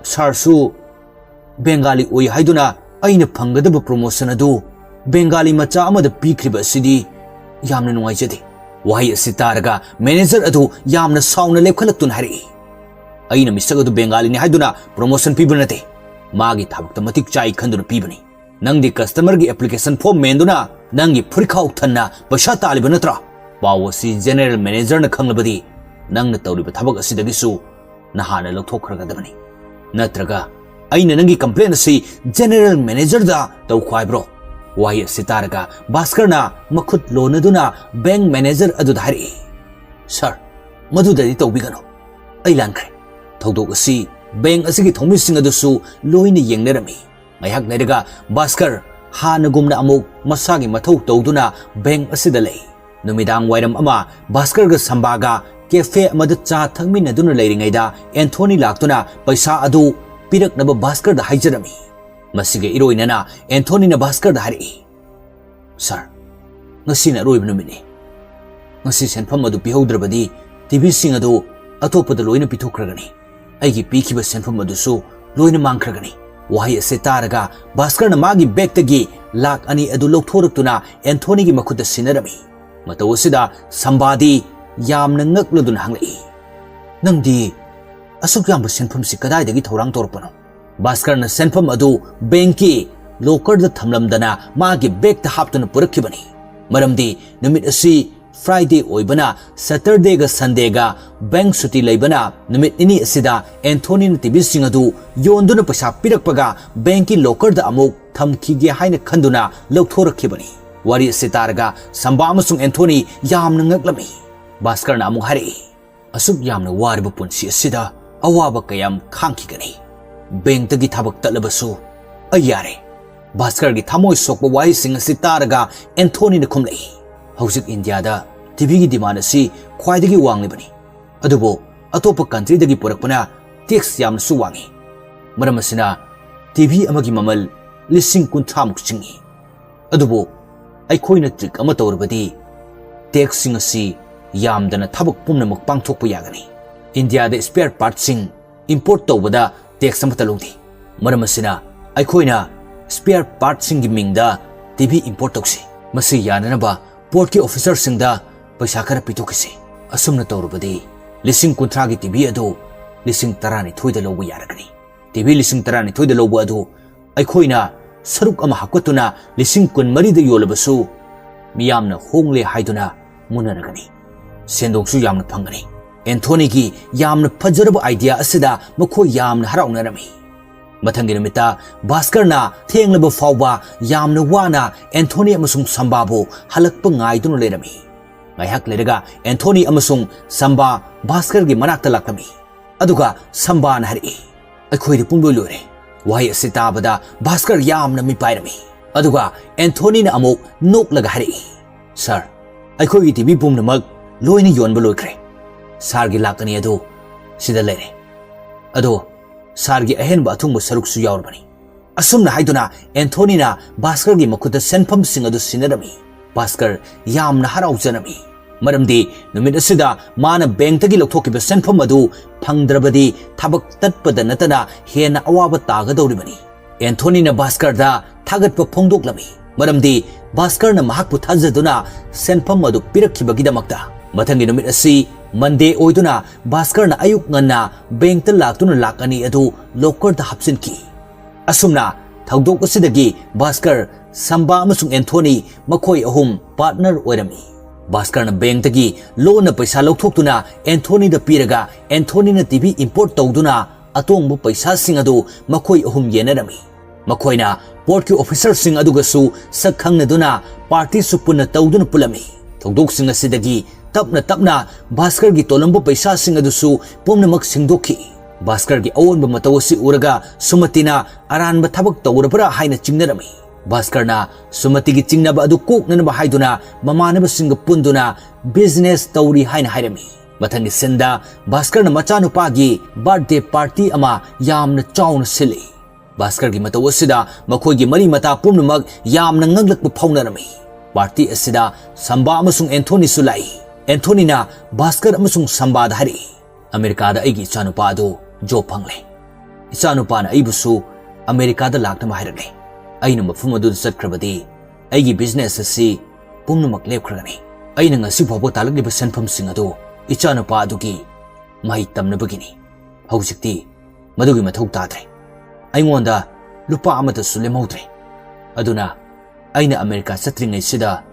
ꯁꯥꯔꯁꯨ ꯕꯦꯡꯒꯥꯂꯤ ꯑꯣꯏ ꯍꯥꯏꯗꯨꯅ ꯑꯩꯅ ꯐꯪꯒꯗꯕ ꯄ꯭ꯔꯣꯃꯣꯁꯟ ꯑꯗꯨ ꯕꯦꯡꯒꯥꯂꯤ ꯃꯆꯥ ꯑꯃꯗ ꯄꯤꯈ꯭ꯔꯤꯕ ꯑꯁꯤꯗꯤ ꯌꯥꯝꯅ ꯅꯨꯡꯉꯥꯏꯖꯗꯦ"꯫ ꯋꯥꯍꯩ ꯑꯁꯤ ꯇꯥꯔꯒ ꯃꯦꯅꯦꯖꯔ ꯑꯗꯨ ꯌꯥꯝꯅ ꯁꯥꯎꯅ ꯂꯦꯞꯈꯠꯂꯛꯇꯨꯅ ꯍꯥꯏꯔꯛꯏ, "ꯑꯩꯅ ꯃꯤꯁꯛ ꯑꯗꯨ ꯕꯦꯡꯒꯥꯂꯤꯅꯤ ꯍꯥꯏꯗꯨꯅ ꯄ꯭ꯔꯣꯃꯣꯁꯟ ꯄꯤꯕ ꯅꯠꯇꯦ꯫ ꯃꯥꯒꯤ ꯊꯕꯛꯇ ꯃꯇꯤꯛ ꯆꯥꯏ ꯈꯟꯗꯨꯅ ꯄꯤꯕꯅꯤ꯫ ꯅꯪꯗꯤ ꯀꯁꯇꯃꯔꯒꯤ ꯑꯦꯄ꯭ꯂꯤꯀꯦꯁꯟ ꯐꯣꯔꯝ ꯃꯦꯟꯗꯨꯅ ꯅꯪꯒꯤ ꯐꯨꯔꯤꯠꯈꯥꯎ ꯊꯟꯅ ꯄꯩꯁꯥ ꯇꯥꯜꯂꯤꯕ ꯅꯠꯇ꯭ꯔꯥ? ꯄꯥꯎ ꯑꯁꯤ ꯖꯦꯅꯦꯔꯦꯜ ꯃꯦꯅꯦꯖꯔꯅ ꯈꯪꯂꯕꯗꯤ ꯅꯪꯅ ꯇꯧꯔꯤꯕ ꯊꯕꯛ ꯑꯁꯤꯗꯒꯤꯁꯨ ꯅꯍꯥꯟꯅ ꯂꯧꯊꯣꯛꯈ꯭ꯔꯒꯗꯕꯅꯤ꯫ ꯅꯠꯇ꯭ꯔꯒ ꯑꯩꯅ ꯅꯪꯒꯤ ꯀꯝꯄ꯭ꯂꯦꯟ ꯑꯁꯤ ꯖꯦꯅꯦꯔꯦꯜ ꯃꯦꯅꯦꯖꯔꯗ ꯇꯧꯈꯣ ꯍꯥꯏꯕ꯭ꯔꯣ?" ꯋꯥꯍꯩ ꯑꯁꯤ ꯇꯥꯔꯒ ꯚꯥꯁꯀꯔꯅ ꯃꯈꯨꯠ ꯂꯣꯟꯅꯗꯨꯅ ꯕꯦꯡꯛ ꯃꯦꯅꯦꯖꯔ ꯑꯗꯨꯗ ꯍꯥꯏꯔꯛꯏ, "ꯁꯥꯔ, ꯃꯗꯨꯗꯗꯤ ꯇꯧꯕꯤꯒꯅꯨ꯫ ꯑꯩ ꯂꯥꯟꯈ꯭ꯔꯦ"꯫ ꯊꯧꯗꯣꯛ ꯑꯁꯤ ꯕꯦꯡꯛ ꯑꯁꯤꯒꯤ ꯊꯧꯃꯤꯁꯤꯡ ꯑꯗꯨꯁꯨ ꯂꯣꯏꯅ ꯌꯦꯡꯅꯔꯝꯃꯤ꯫ ꯉꯥꯏꯍꯥꯛ ꯂꯩꯔꯒ ꯚꯥꯁꯀꯔ ꯍꯥꯟꯅꯒꯨꯝꯅ ꯑꯃꯨꯛ ꯃꯁꯥꯒꯤ ꯃꯊꯧ ꯇꯧꯗꯨꯅ ꯕꯦꯡꯛ ꯑꯁꯤꯗ ꯂꯩ꯫ ꯅꯨꯃꯤꯗꯥꯡ ꯋꯥꯏꯔꯝ ꯑꯃ ꯚꯥꯁꯀꯔꯒ ꯁꯝꯕꯥꯒ ꯀꯦꯐꯦ ꯑꯃꯗ ꯆꯥ ꯊꯛꯃꯤꯟꯅꯗꯨꯅ ꯂꯩꯔꯤꯉꯩꯗ ꯑꯦꯟꯊꯣꯅꯤ ꯂꯥꯛꯇꯨꯅ ꯄꯩꯁꯥ ꯑꯗꯨ ꯄꯤꯔꯛꯅꯕ ꯚꯥꯁꯀꯔꯗ ꯍꯥꯏꯖꯔꯝꯃꯤ꯫ ꯃꯁꯤꯒ ꯏꯔꯣꯏꯅꯅ ꯑꯦꯟꯊꯣꯅꯤꯅ ꯚꯥꯁꯀꯔꯗ ꯍꯥꯏꯔꯛꯏ, "ꯁꯥꯔ, ꯉꯁꯤꯅ ꯑꯔꯣꯏꯕ ꯅꯨꯃꯤꯠꯅꯤ꯫ ꯉꯁꯤ ꯁꯦꯟꯐꯝ ꯑꯗꯨ ꯄꯤꯍꯧꯗ꯭ꯔꯕꯗꯤ ꯇꯤꯚꯤꯁꯤꯡ ꯑꯗꯨ ꯑꯇꯣꯞꯄꯗ ꯂꯣꯏꯅ ꯄꯤꯊꯣꯛꯈ꯭ꯔꯒꯅꯤ꯫ ꯑꯩꯒꯤ ꯄꯤꯈꯤꯕ ꯁꯦꯟꯐꯝ ꯑꯗꯨꯁꯨ ꯂꯣꯏꯅ ꯃꯥꯡꯈ꯭ꯔꯒꯅꯤ"꯫ ꯋꯥꯍꯩ ꯑꯁꯤ ꯇꯥꯔꯒ ꯚꯥꯁꯀꯔꯅ ꯃꯥꯒꯤ ꯕꯦꯒꯇꯒꯤ ꯂꯥꯛ ꯑꯅꯤ ꯑꯗꯨ ꯂꯧꯊꯣꯔꯛꯇꯨꯅ ꯑꯦꯟꯊꯣꯅꯤꯒꯤ ꯃꯈꯨꯠꯇ ꯁꯤꯟꯅꯔꯝꯃꯤ꯫ ꯃꯇꯧ ꯑꯁꯤꯗ ꯁꯝꯕꯥꯗꯤ ꯌꯥꯝꯅ ꯉꯛꯂꯗꯨꯅ ꯍꯪꯂꯛꯏ, "ꯅꯪꯗꯤ "ꯑꯁꯨꯛ ꯌꯥꯝꯕ ꯁꯦꯟꯐꯝꯁꯤ ꯀꯗꯥꯏꯗꯒꯤ ꯊꯧꯔꯥꯡ ꯇꯧꯔꯛꯄꯅꯣ?" ꯚꯥꯁꯀꯔꯅ ꯁꯦꯟꯐꯝ ꯑꯗꯨ ꯕꯦꯡꯛꯀꯤ ꯂꯣꯀꯔꯗ ꯊꯝꯂꯝꯗꯅ ꯃꯥꯒꯤ ꯕꯦꯒꯇ ꯍꯥꯞꯇꯨꯅ ꯄꯨꯔꯛꯈꯤꯕꯅꯤ꯫ ꯃꯔꯝꯗꯤ ꯅꯨꯃꯤꯠ ꯑꯁꯤ ꯐ꯭ꯔꯥꯏꯗꯦ ꯑꯣꯏꯕꯅ, ꯁꯦꯇꯔꯗꯦꯒ ꯁꯟꯗꯦꯒ ꯕꯦꯡꯛ ꯁꯨꯇꯤ ꯂꯩꯕꯅ, ꯅꯨꯃꯤꯠ ꯅꯤꯅꯤ ꯑꯁꯤꯗ ꯑꯦꯟꯊꯣꯅꯤꯅ ꯇꯤꯚꯤꯁꯤꯡ ꯑꯗꯨ ꯌꯣꯟꯗꯨꯅ ꯄꯩꯁꯥ ꯄꯤꯔꯛꯄꯒ ꯕꯦꯡꯛꯀꯤ ꯂꯣꯀꯔꯗ ꯑꯃꯨꯛ ꯊꯝꯈꯤꯒꯦ ꯍꯥꯏꯅ ꯈꯟꯗꯨꯅ ꯂꯧꯊꯣꯔꯛꯈꯤꯕꯅꯤ꯫ ꯋꯥꯔꯤ ꯑꯁꯤ ꯇꯥꯔꯒ ꯁꯝꯕꯥ ꯑꯃꯁꯨꯡ ꯑꯦꯟꯊꯣꯅꯤ ꯌꯥꯝꯅ ꯉꯛꯂꯝꯃꯤ꯫ ꯚꯥꯁꯀꯔꯅ ꯑꯃꯨꯛ ꯍꯥꯏꯔꯛꯏ, "ꯑꯁꯨꯛ ꯌꯥꯝꯅ ꯋꯥꯔꯤꯕ ꯄꯨꯟꯁꯤ ꯑꯁꯤꯗ ꯑꯋꯥꯕ ꯀꯌꯥꯝ ꯈꯥꯡꯈꯤꯒꯅꯤ? ꯕꯦꯡꯛꯇꯒꯤ ꯊꯕꯛ ꯇꯠꯂꯕꯁꯨ ꯑꯩ ꯌꯥꯔꯦ꯫" ꯚꯥꯁꯀꯔꯒꯤ ꯊꯃꯣꯏ ꯁꯣꯛꯄ ꯋꯥꯍꯩꯁꯤꯡ ꯑꯁꯤ ꯇꯥꯔꯒ ꯑꯦꯟꯊꯣꯅꯤꯅ ꯈꯨꯝꯂꯛꯏ, "ꯍꯧꯖꯤꯛ ꯏꯟꯗꯤꯌꯥꯗ ꯇꯤꯚꯤꯒꯤ ꯗꯤꯃꯥꯟ ꯑꯁꯤ ꯈ꯭ꯋꯥꯏꯗꯒꯤ ꯋꯥꯡꯂꯤꯕꯅꯤ, ꯑꯗꯨꯕꯨ ꯑꯇꯣꯞꯄ ꯀꯟꯇ꯭ꯔꯤꯗꯒꯤ ꯄꯨꯔꯛꯄꯅ ꯇꯦꯛꯁ ꯌꯥꯝꯅꯁꯨ ꯋꯥꯡꯏ꯫ ꯃꯔꯝ ꯑꯁꯤꯅ ꯇꯤꯚꯤ ꯑꯃꯒꯤ ꯃꯃꯜ ꯂꯤꯁꯤꯡ ꯀꯨꯟꯊ꯭ꯔꯥꯃꯨꯛ ꯆꯤꯡꯏ꯫ ꯑꯗꯨꯕꯨ ꯑꯩꯈꯣꯏꯅ ꯇ꯭ꯔꯤꯛ ꯑꯃ ꯇꯧꯔꯕꯗꯤ ꯇꯦꯛꯁꯁꯤꯡ ꯑꯁꯤ ꯌꯥꯝꯗꯅ ꯊꯕꯛ ꯄꯨꯝꯅꯃꯛ ꯄꯥꯡꯊꯣꯛꯄ ꯌꯥꯒꯅꯤ꯫ ꯏꯟꯗꯤꯌꯥꯗ ꯁ꯭ꯄꯦꯌꯔ ꯄꯥꯔꯠꯁꯤꯡ ꯏꯝꯄꯣꯔꯠ ꯇꯧꯕꯗ ꯇꯦꯛꯁ ꯑꯃꯠꯇ ꯂꯧꯗꯦ꯫ ꯃꯔꯝ ꯑꯁꯤꯅ ꯑꯩꯈꯣꯏꯅ ꯁ꯭ꯄꯦꯌꯔ ꯄꯥꯔꯠꯁꯤꯡꯒꯤ ꯃꯤꯡꯗ ꯇꯤꯚꯤ ꯏꯝꯄꯣꯔꯠ ꯇꯧꯁꯤ꯫ ꯃꯁꯤ ꯌꯥꯅꯅꯕ ꯄꯣꯔꯠꯀꯤ ꯑꯣꯐꯤꯁꯔꯁꯤꯡꯗ ꯄꯩꯁꯥ ꯈꯔ ꯄꯤꯊꯣꯛꯈꯤꯁꯤ꯫ ꯑꯁꯨꯝꯅ ꯇꯧꯔꯕꯗꯤ ꯂꯤꯁꯤꯡ ꯀꯨꯟꯊ꯭ꯔꯥꯒꯤ ꯇꯤꯚꯤ ꯑꯗꯨ ꯂꯤꯁꯤꯡ ꯇꯔꯥꯅꯤꯊꯣꯏꯗ ꯂꯧꯕ ꯌꯥꯔꯒꯅꯤ꯫ ꯇꯤꯚꯤ ꯂꯤꯁꯤꯡ ꯇꯔꯥꯅꯤꯊꯣꯏꯗ ꯂꯧꯕ ꯑꯗꯨ ꯑꯩꯈꯣꯏꯅ ꯁꯔꯨꯛ ꯑꯃ ꯍꯥꯞꯀꯠꯇꯨꯅ ꯂꯤꯁꯤꯡ ꯀꯨꯟꯃꯔꯤꯗ ꯌꯣꯜꯂꯕꯁꯨ ꯃꯤꯌꯥꯝꯅ ꯍꯣꯡꯂꯦ ꯍꯥꯏꯗꯨꯅ ꯃꯨꯟꯅꯔꯒꯅꯤ꯫ ꯁꯦꯟꯗꯣꯡꯁꯨ ꯌꯥꯝꯅ ꯐꯪꯒꯅꯤ꯫" ꯑꯦꯟꯊꯣꯅꯤꯒꯤ ꯌꯥꯝꯅ ꯐꯖꯔꯕ ꯑꯥꯏꯗꯤꯌꯥ ꯑꯁꯤꯗ ꯃꯈꯣꯏ ꯌꯥꯝꯅ ꯍꯔꯥꯎꯅꯔꯝꯃꯤ꯫ ꯃꯊꯪꯒꯤ ꯅꯨꯃꯤꯠꯇ ꯚꯥꯁꯀꯔꯅ ꯊꯦꯡꯂꯕ ꯐꯥꯎꯕ ꯌꯥꯝꯅ ꯋꯥꯅ ꯑꯦꯟꯊꯣꯅꯤ ꯑꯃꯁꯨꯡ ꯁꯝꯕꯥꯕꯨ ꯍꯜꯂꯛꯄ ꯉꯥꯏꯗꯨꯅ ꯂꯩꯔꯝꯃꯤ꯫ ꯉꯥꯏꯍꯥꯛ ꯂꯩꯔꯒ ꯑꯦꯟꯊꯣꯅꯤ ꯑꯃꯁꯨꯡ ꯁꯝꯕꯥ ꯚꯥꯁꯀꯔꯒꯤ ꯃꯅꯥꯛꯇ ꯂꯥꯛꯂꯝꯃꯤ꯫ ꯑꯗꯨꯒ ꯁꯝꯕꯥꯅ ꯍꯥꯏꯔꯛꯏ, "ꯑꯩꯈꯣꯏꯗꯤ ꯄꯨꯡꯂꯣꯏ ꯂꯣꯏꯔꯦ꯫" ꯋꯥꯍꯩ ꯑꯁꯤ ꯇꯥꯕꯗ ꯚꯥꯁꯀꯔ ꯌꯥꯝꯅ ꯃꯤꯄꯥꯏꯔꯝꯃꯤ꯫ ꯑꯗꯨꯒ ꯑꯦꯟꯊꯣꯅꯤꯅ ꯑꯃꯨꯛ ꯅꯣꯛꯂꯒ ꯍꯥꯏꯔꯛꯏ, "ꯁꯥꯔ, ꯑꯩꯈꯣꯏꯒꯤ ꯇꯤꯚꯤ ꯄꯨꯝꯅꯃꯛ ꯂꯣꯏꯅ ꯌꯣꯟꯕ ꯂꯣꯏꯈ꯭ꯔꯦ꯫ ꯁꯥꯔꯒꯤ ꯂꯥꯛ ꯑꯅꯤ ꯑꯗꯨ ꯁꯤꯗ ꯂꯩꯔꯦ꯫ ꯑꯗꯣ ꯁꯥꯔꯒꯤ ꯑꯍꯦꯟꯕ ꯑꯊꯨꯡꯕ ꯁꯔꯨꯛꯁꯨ ꯌꯥꯎꯔꯕꯅꯤ꯫" ꯑꯁꯨꯝꯅ ꯍꯥꯏꯗꯨꯅ ꯑꯦꯟꯊꯣꯅꯤꯅ ꯚꯥꯁꯀꯔꯒꯤ ꯃꯈꯨꯠꯇ ꯁꯦꯟꯐꯝꯁꯤꯡ ꯑꯗꯨ ꯁꯤꯟꯅꯔꯝꯃꯤ꯫ ꯚꯥꯁꯀꯔ ꯌꯥꯝꯅ ꯍꯔꯥꯎꯖꯔꯝꯃꯤ, ꯃꯔꯝꯗꯤ ꯅꯨꯃꯤꯠ ꯑꯁꯤꯗ ꯃꯥꯅ ꯕꯦꯡꯛꯇꯒꯤ ꯂꯧꯊꯣꯛꯈꯤꯕ ꯁꯦꯟꯐꯝ ꯑꯗꯨ ꯐꯪꯗ꯭ꯔꯕꯗꯤ ꯊꯕꯛ ꯇꯠꯄꯗ ꯅꯠꯇꯅ ꯍꯦꯟꯅ ꯑꯋꯥꯕ ꯇꯥꯒꯗꯧꯔꯤꯕꯅꯤ꯫ ꯑꯦꯟꯊꯣꯅꯤꯅ ꯚꯥꯁꯀꯔꯗ ꯊꯥꯒꯠꯄ ꯐꯣꯡꯗꯣꯛꯂꯝꯃꯤ, ꯃꯔꯝꯗꯤ ꯚꯥꯁꯀꯔꯅ ꯃꯍꯥꯛꯄꯨ ꯊꯥꯖꯗꯨꯅ ꯁꯦꯟꯐꯝ ꯑꯗꯨ ꯄꯤꯔꯛꯈꯤꯕꯒꯤꯗꯃꯛꯇ꯫ ꯃꯊꯪꯒꯤ ꯅꯨꯃꯤꯠ ꯑꯁꯤ Monday ꯑꯣꯏꯗꯨꯅ ꯚꯥꯁꯀꯔꯅ ꯑꯌꯨꯛ ꯉꯟꯅ bankꯇ ꯂꯥꯛꯇꯨꯅ ꯂꯥꯛ ꯑꯅꯤ ꯑꯗꯨ lockerꯗ ꯍꯥꯞꯆꯤꯟꯈꯤ꯫ ꯑꯁꯨꯝꯅ ꯊꯧꯗꯣꯛ ꯑꯁꯤꯗꯒꯤ ꯚꯥꯁꯀꯔ, ꯁꯝꯕꯥ ꯑꯃꯁꯨꯡ ꯑꯦꯟꯊꯣꯅꯤ ꯃꯈꯣꯏ ꯑꯍꯨꯝ partner ꯑꯣꯏꯔꯝꯃꯤ꯫ ꯚꯥꯁꯀꯔꯅ bankꯇꯒꯤ ꯂꯣꯟꯅ ꯄꯩꯁꯥ ꯂꯧꯊꯣꯛꯇꯨꯅ ꯑꯦꯟꯊꯣꯅꯤꯗ ꯄꯤꯔꯒ ꯑꯦꯟꯊꯣꯅꯤꯅ TV import ꯇꯧꯗꯨꯅ ꯑꯇꯣꯡꯕ ꯄꯩꯁꯥꯁꯤꯡ ꯑꯗꯨ ꯃꯈꯣꯏ ꯑꯍꯨꯝ ꯌꯦꯟꯅꯔꯝꯃꯤ꯫ ꯃꯈꯣꯏꯅ portꯀꯤ officerꯁꯤꯡ ꯑꯗꯨꯒꯁꯨ ꯁꯛ ꯈꯪꯅꯗꯨꯅ partyꯁꯨ ꯄꯨꯟꯅ ꯇꯧꯗꯨꯅ ꯄꯨꯜꯂꯝꯃꯤ꯫ ꯊꯧꯗꯣꯛꯁꯤꯡ ꯑꯁꯤꯗꯒꯤ ꯇꯞꯅ ꯇꯞꯅ ꯚꯥꯁꯀꯔꯒꯤ ꯇꯣꯜꯂꯝꯕ ꯄꯩꯁꯥꯁꯤꯡ ꯑꯗꯨꯁꯨ ꯄꯨꯝꯅꯃꯛ ꯁꯤꯡꯗꯣꯛꯈꯤ꯫ ꯚꯥꯁꯀꯔꯒꯤ ꯑꯑꯣꯟꯕ ꯃꯇꯧ ꯑꯁꯤ ꯎꯔꯒ ꯁꯨꯃꯇꯤꯅ ꯑꯔꯥꯟꯕ ꯊꯕꯛ ꯇꯧꯔꯕ꯭ꯔꯥ ꯍꯥꯏꯅ ꯆꯤꯡꯅꯔꯝꯃꯤ꯫ ꯚꯥꯁꯀꯔꯅ ꯁꯨꯃꯇꯤꯒꯤ ꯆꯤꯡꯅꯕ ꯑꯗꯨ ꯀꯣꯛꯅꯅꯕ ꯍꯥꯏꯗꯨꯅ ꯃꯃꯥꯟꯅꯕꯁꯤꯡꯒ ꯄꯨꯟꯗꯨꯅ business ꯇꯧꯔꯤ ꯍꯥꯏꯅ ꯍꯥꯏꯔꯝꯃꯤ꯫ ꯃꯊꯪꯒꯤ sceneꯗ ꯚꯥꯁꯀꯔꯅ ꯃꯆꯥꯅꯨꯄꯥꯒꯤ birthday party ꯑꯃ ꯌꯥꯝꯅ ꯆꯥꯎꯅ ꯁꯤꯜꯂꯤ꯫ ꯚꯥꯁꯀꯔꯒꯤ ꯃꯇꯧ ꯑꯁꯤꯗ ꯃꯈꯣꯏꯒꯤ ꯃꯔꯤ ꯃꯇꯥ ꯄꯨꯝꯅꯃꯛ ꯌꯥꯝꯅ ꯉꯛꯂꯛꯄ ꯐꯥꯎꯅꯔꯝꯃꯤ꯫ Party ꯑꯁꯤꯗ ꯁꯝꯕꯥ ꯑꯃꯁꯨꯡ ꯑꯦꯟꯊꯣꯅꯤꯁꯨ ꯂꯥꯛꯏ꯫ ꯑꯦꯟꯊꯣꯅꯤꯅ ꯚꯥꯁꯀꯔ ꯑꯃꯁꯨꯡ ꯁꯝꯕꯥꯗ ꯍꯥꯏꯔꯛꯏ, "ꯑꯃꯦꯔꯤꯀꯥꯗ ꯑꯩꯒꯤ ꯏꯆꯥꯅꯨꯄꯥ ꯑꯗꯨ job ꯐꯪꯂꯦ꯫ ꯏꯆꯥꯅꯨꯄꯥꯅ ꯑꯩꯕꯨꯁꯨ ꯑꯃꯦꯔꯤꯀꯥꯗ ꯂꯥꯛꯅꯕ ꯍꯥꯏꯔꯛꯂꯦ꯫ ꯑꯩꯅ ꯃꯐꯝ ꯑꯗꯨꯗ ꯆꯠꯈ꯭ꯔꯕꯗꯤ ꯑꯩꯒꯤ business ꯑꯁꯤ ꯄꯨꯝꯅꯃꯛ ꯂꯦꯞꯈ꯭ꯔꯒꯅꯤ꯫ ꯑꯩꯅ ꯉꯁꯤ ꯐꯥꯎꯕ ꯇꯥꯜꯂꯛꯂꯤꯕ ꯁꯦꯟꯐꯝꯁꯤꯡ ꯑꯗꯨ ꯏꯆꯥꯅꯨꯄꯥ ꯑꯗꯨꯒꯤ ꯃꯍꯩ ꯇꯝꯅꯕꯒꯤꯅꯤ꯫ ꯍꯧꯖꯤꯛꯇꯤ ꯃꯗꯨꯒꯤ ꯃꯊꯧ ꯇꯥꯗ꯭ꯔꯦ꯫ ꯑꯩꯉꯣꯟꯗ ꯂꯨꯄꯥ ꯑꯃꯠꯇꯁꯨ ꯂꯦꯝꯍꯧꯗ꯭ꯔꯦ꯫ ꯑꯗꯨꯅ ꯑꯩꯅ ꯑꯃꯦꯔꯤꯀꯥ ꯆꯠꯇ꯭ꯔꯤꯉꯩꯁꯤꯗ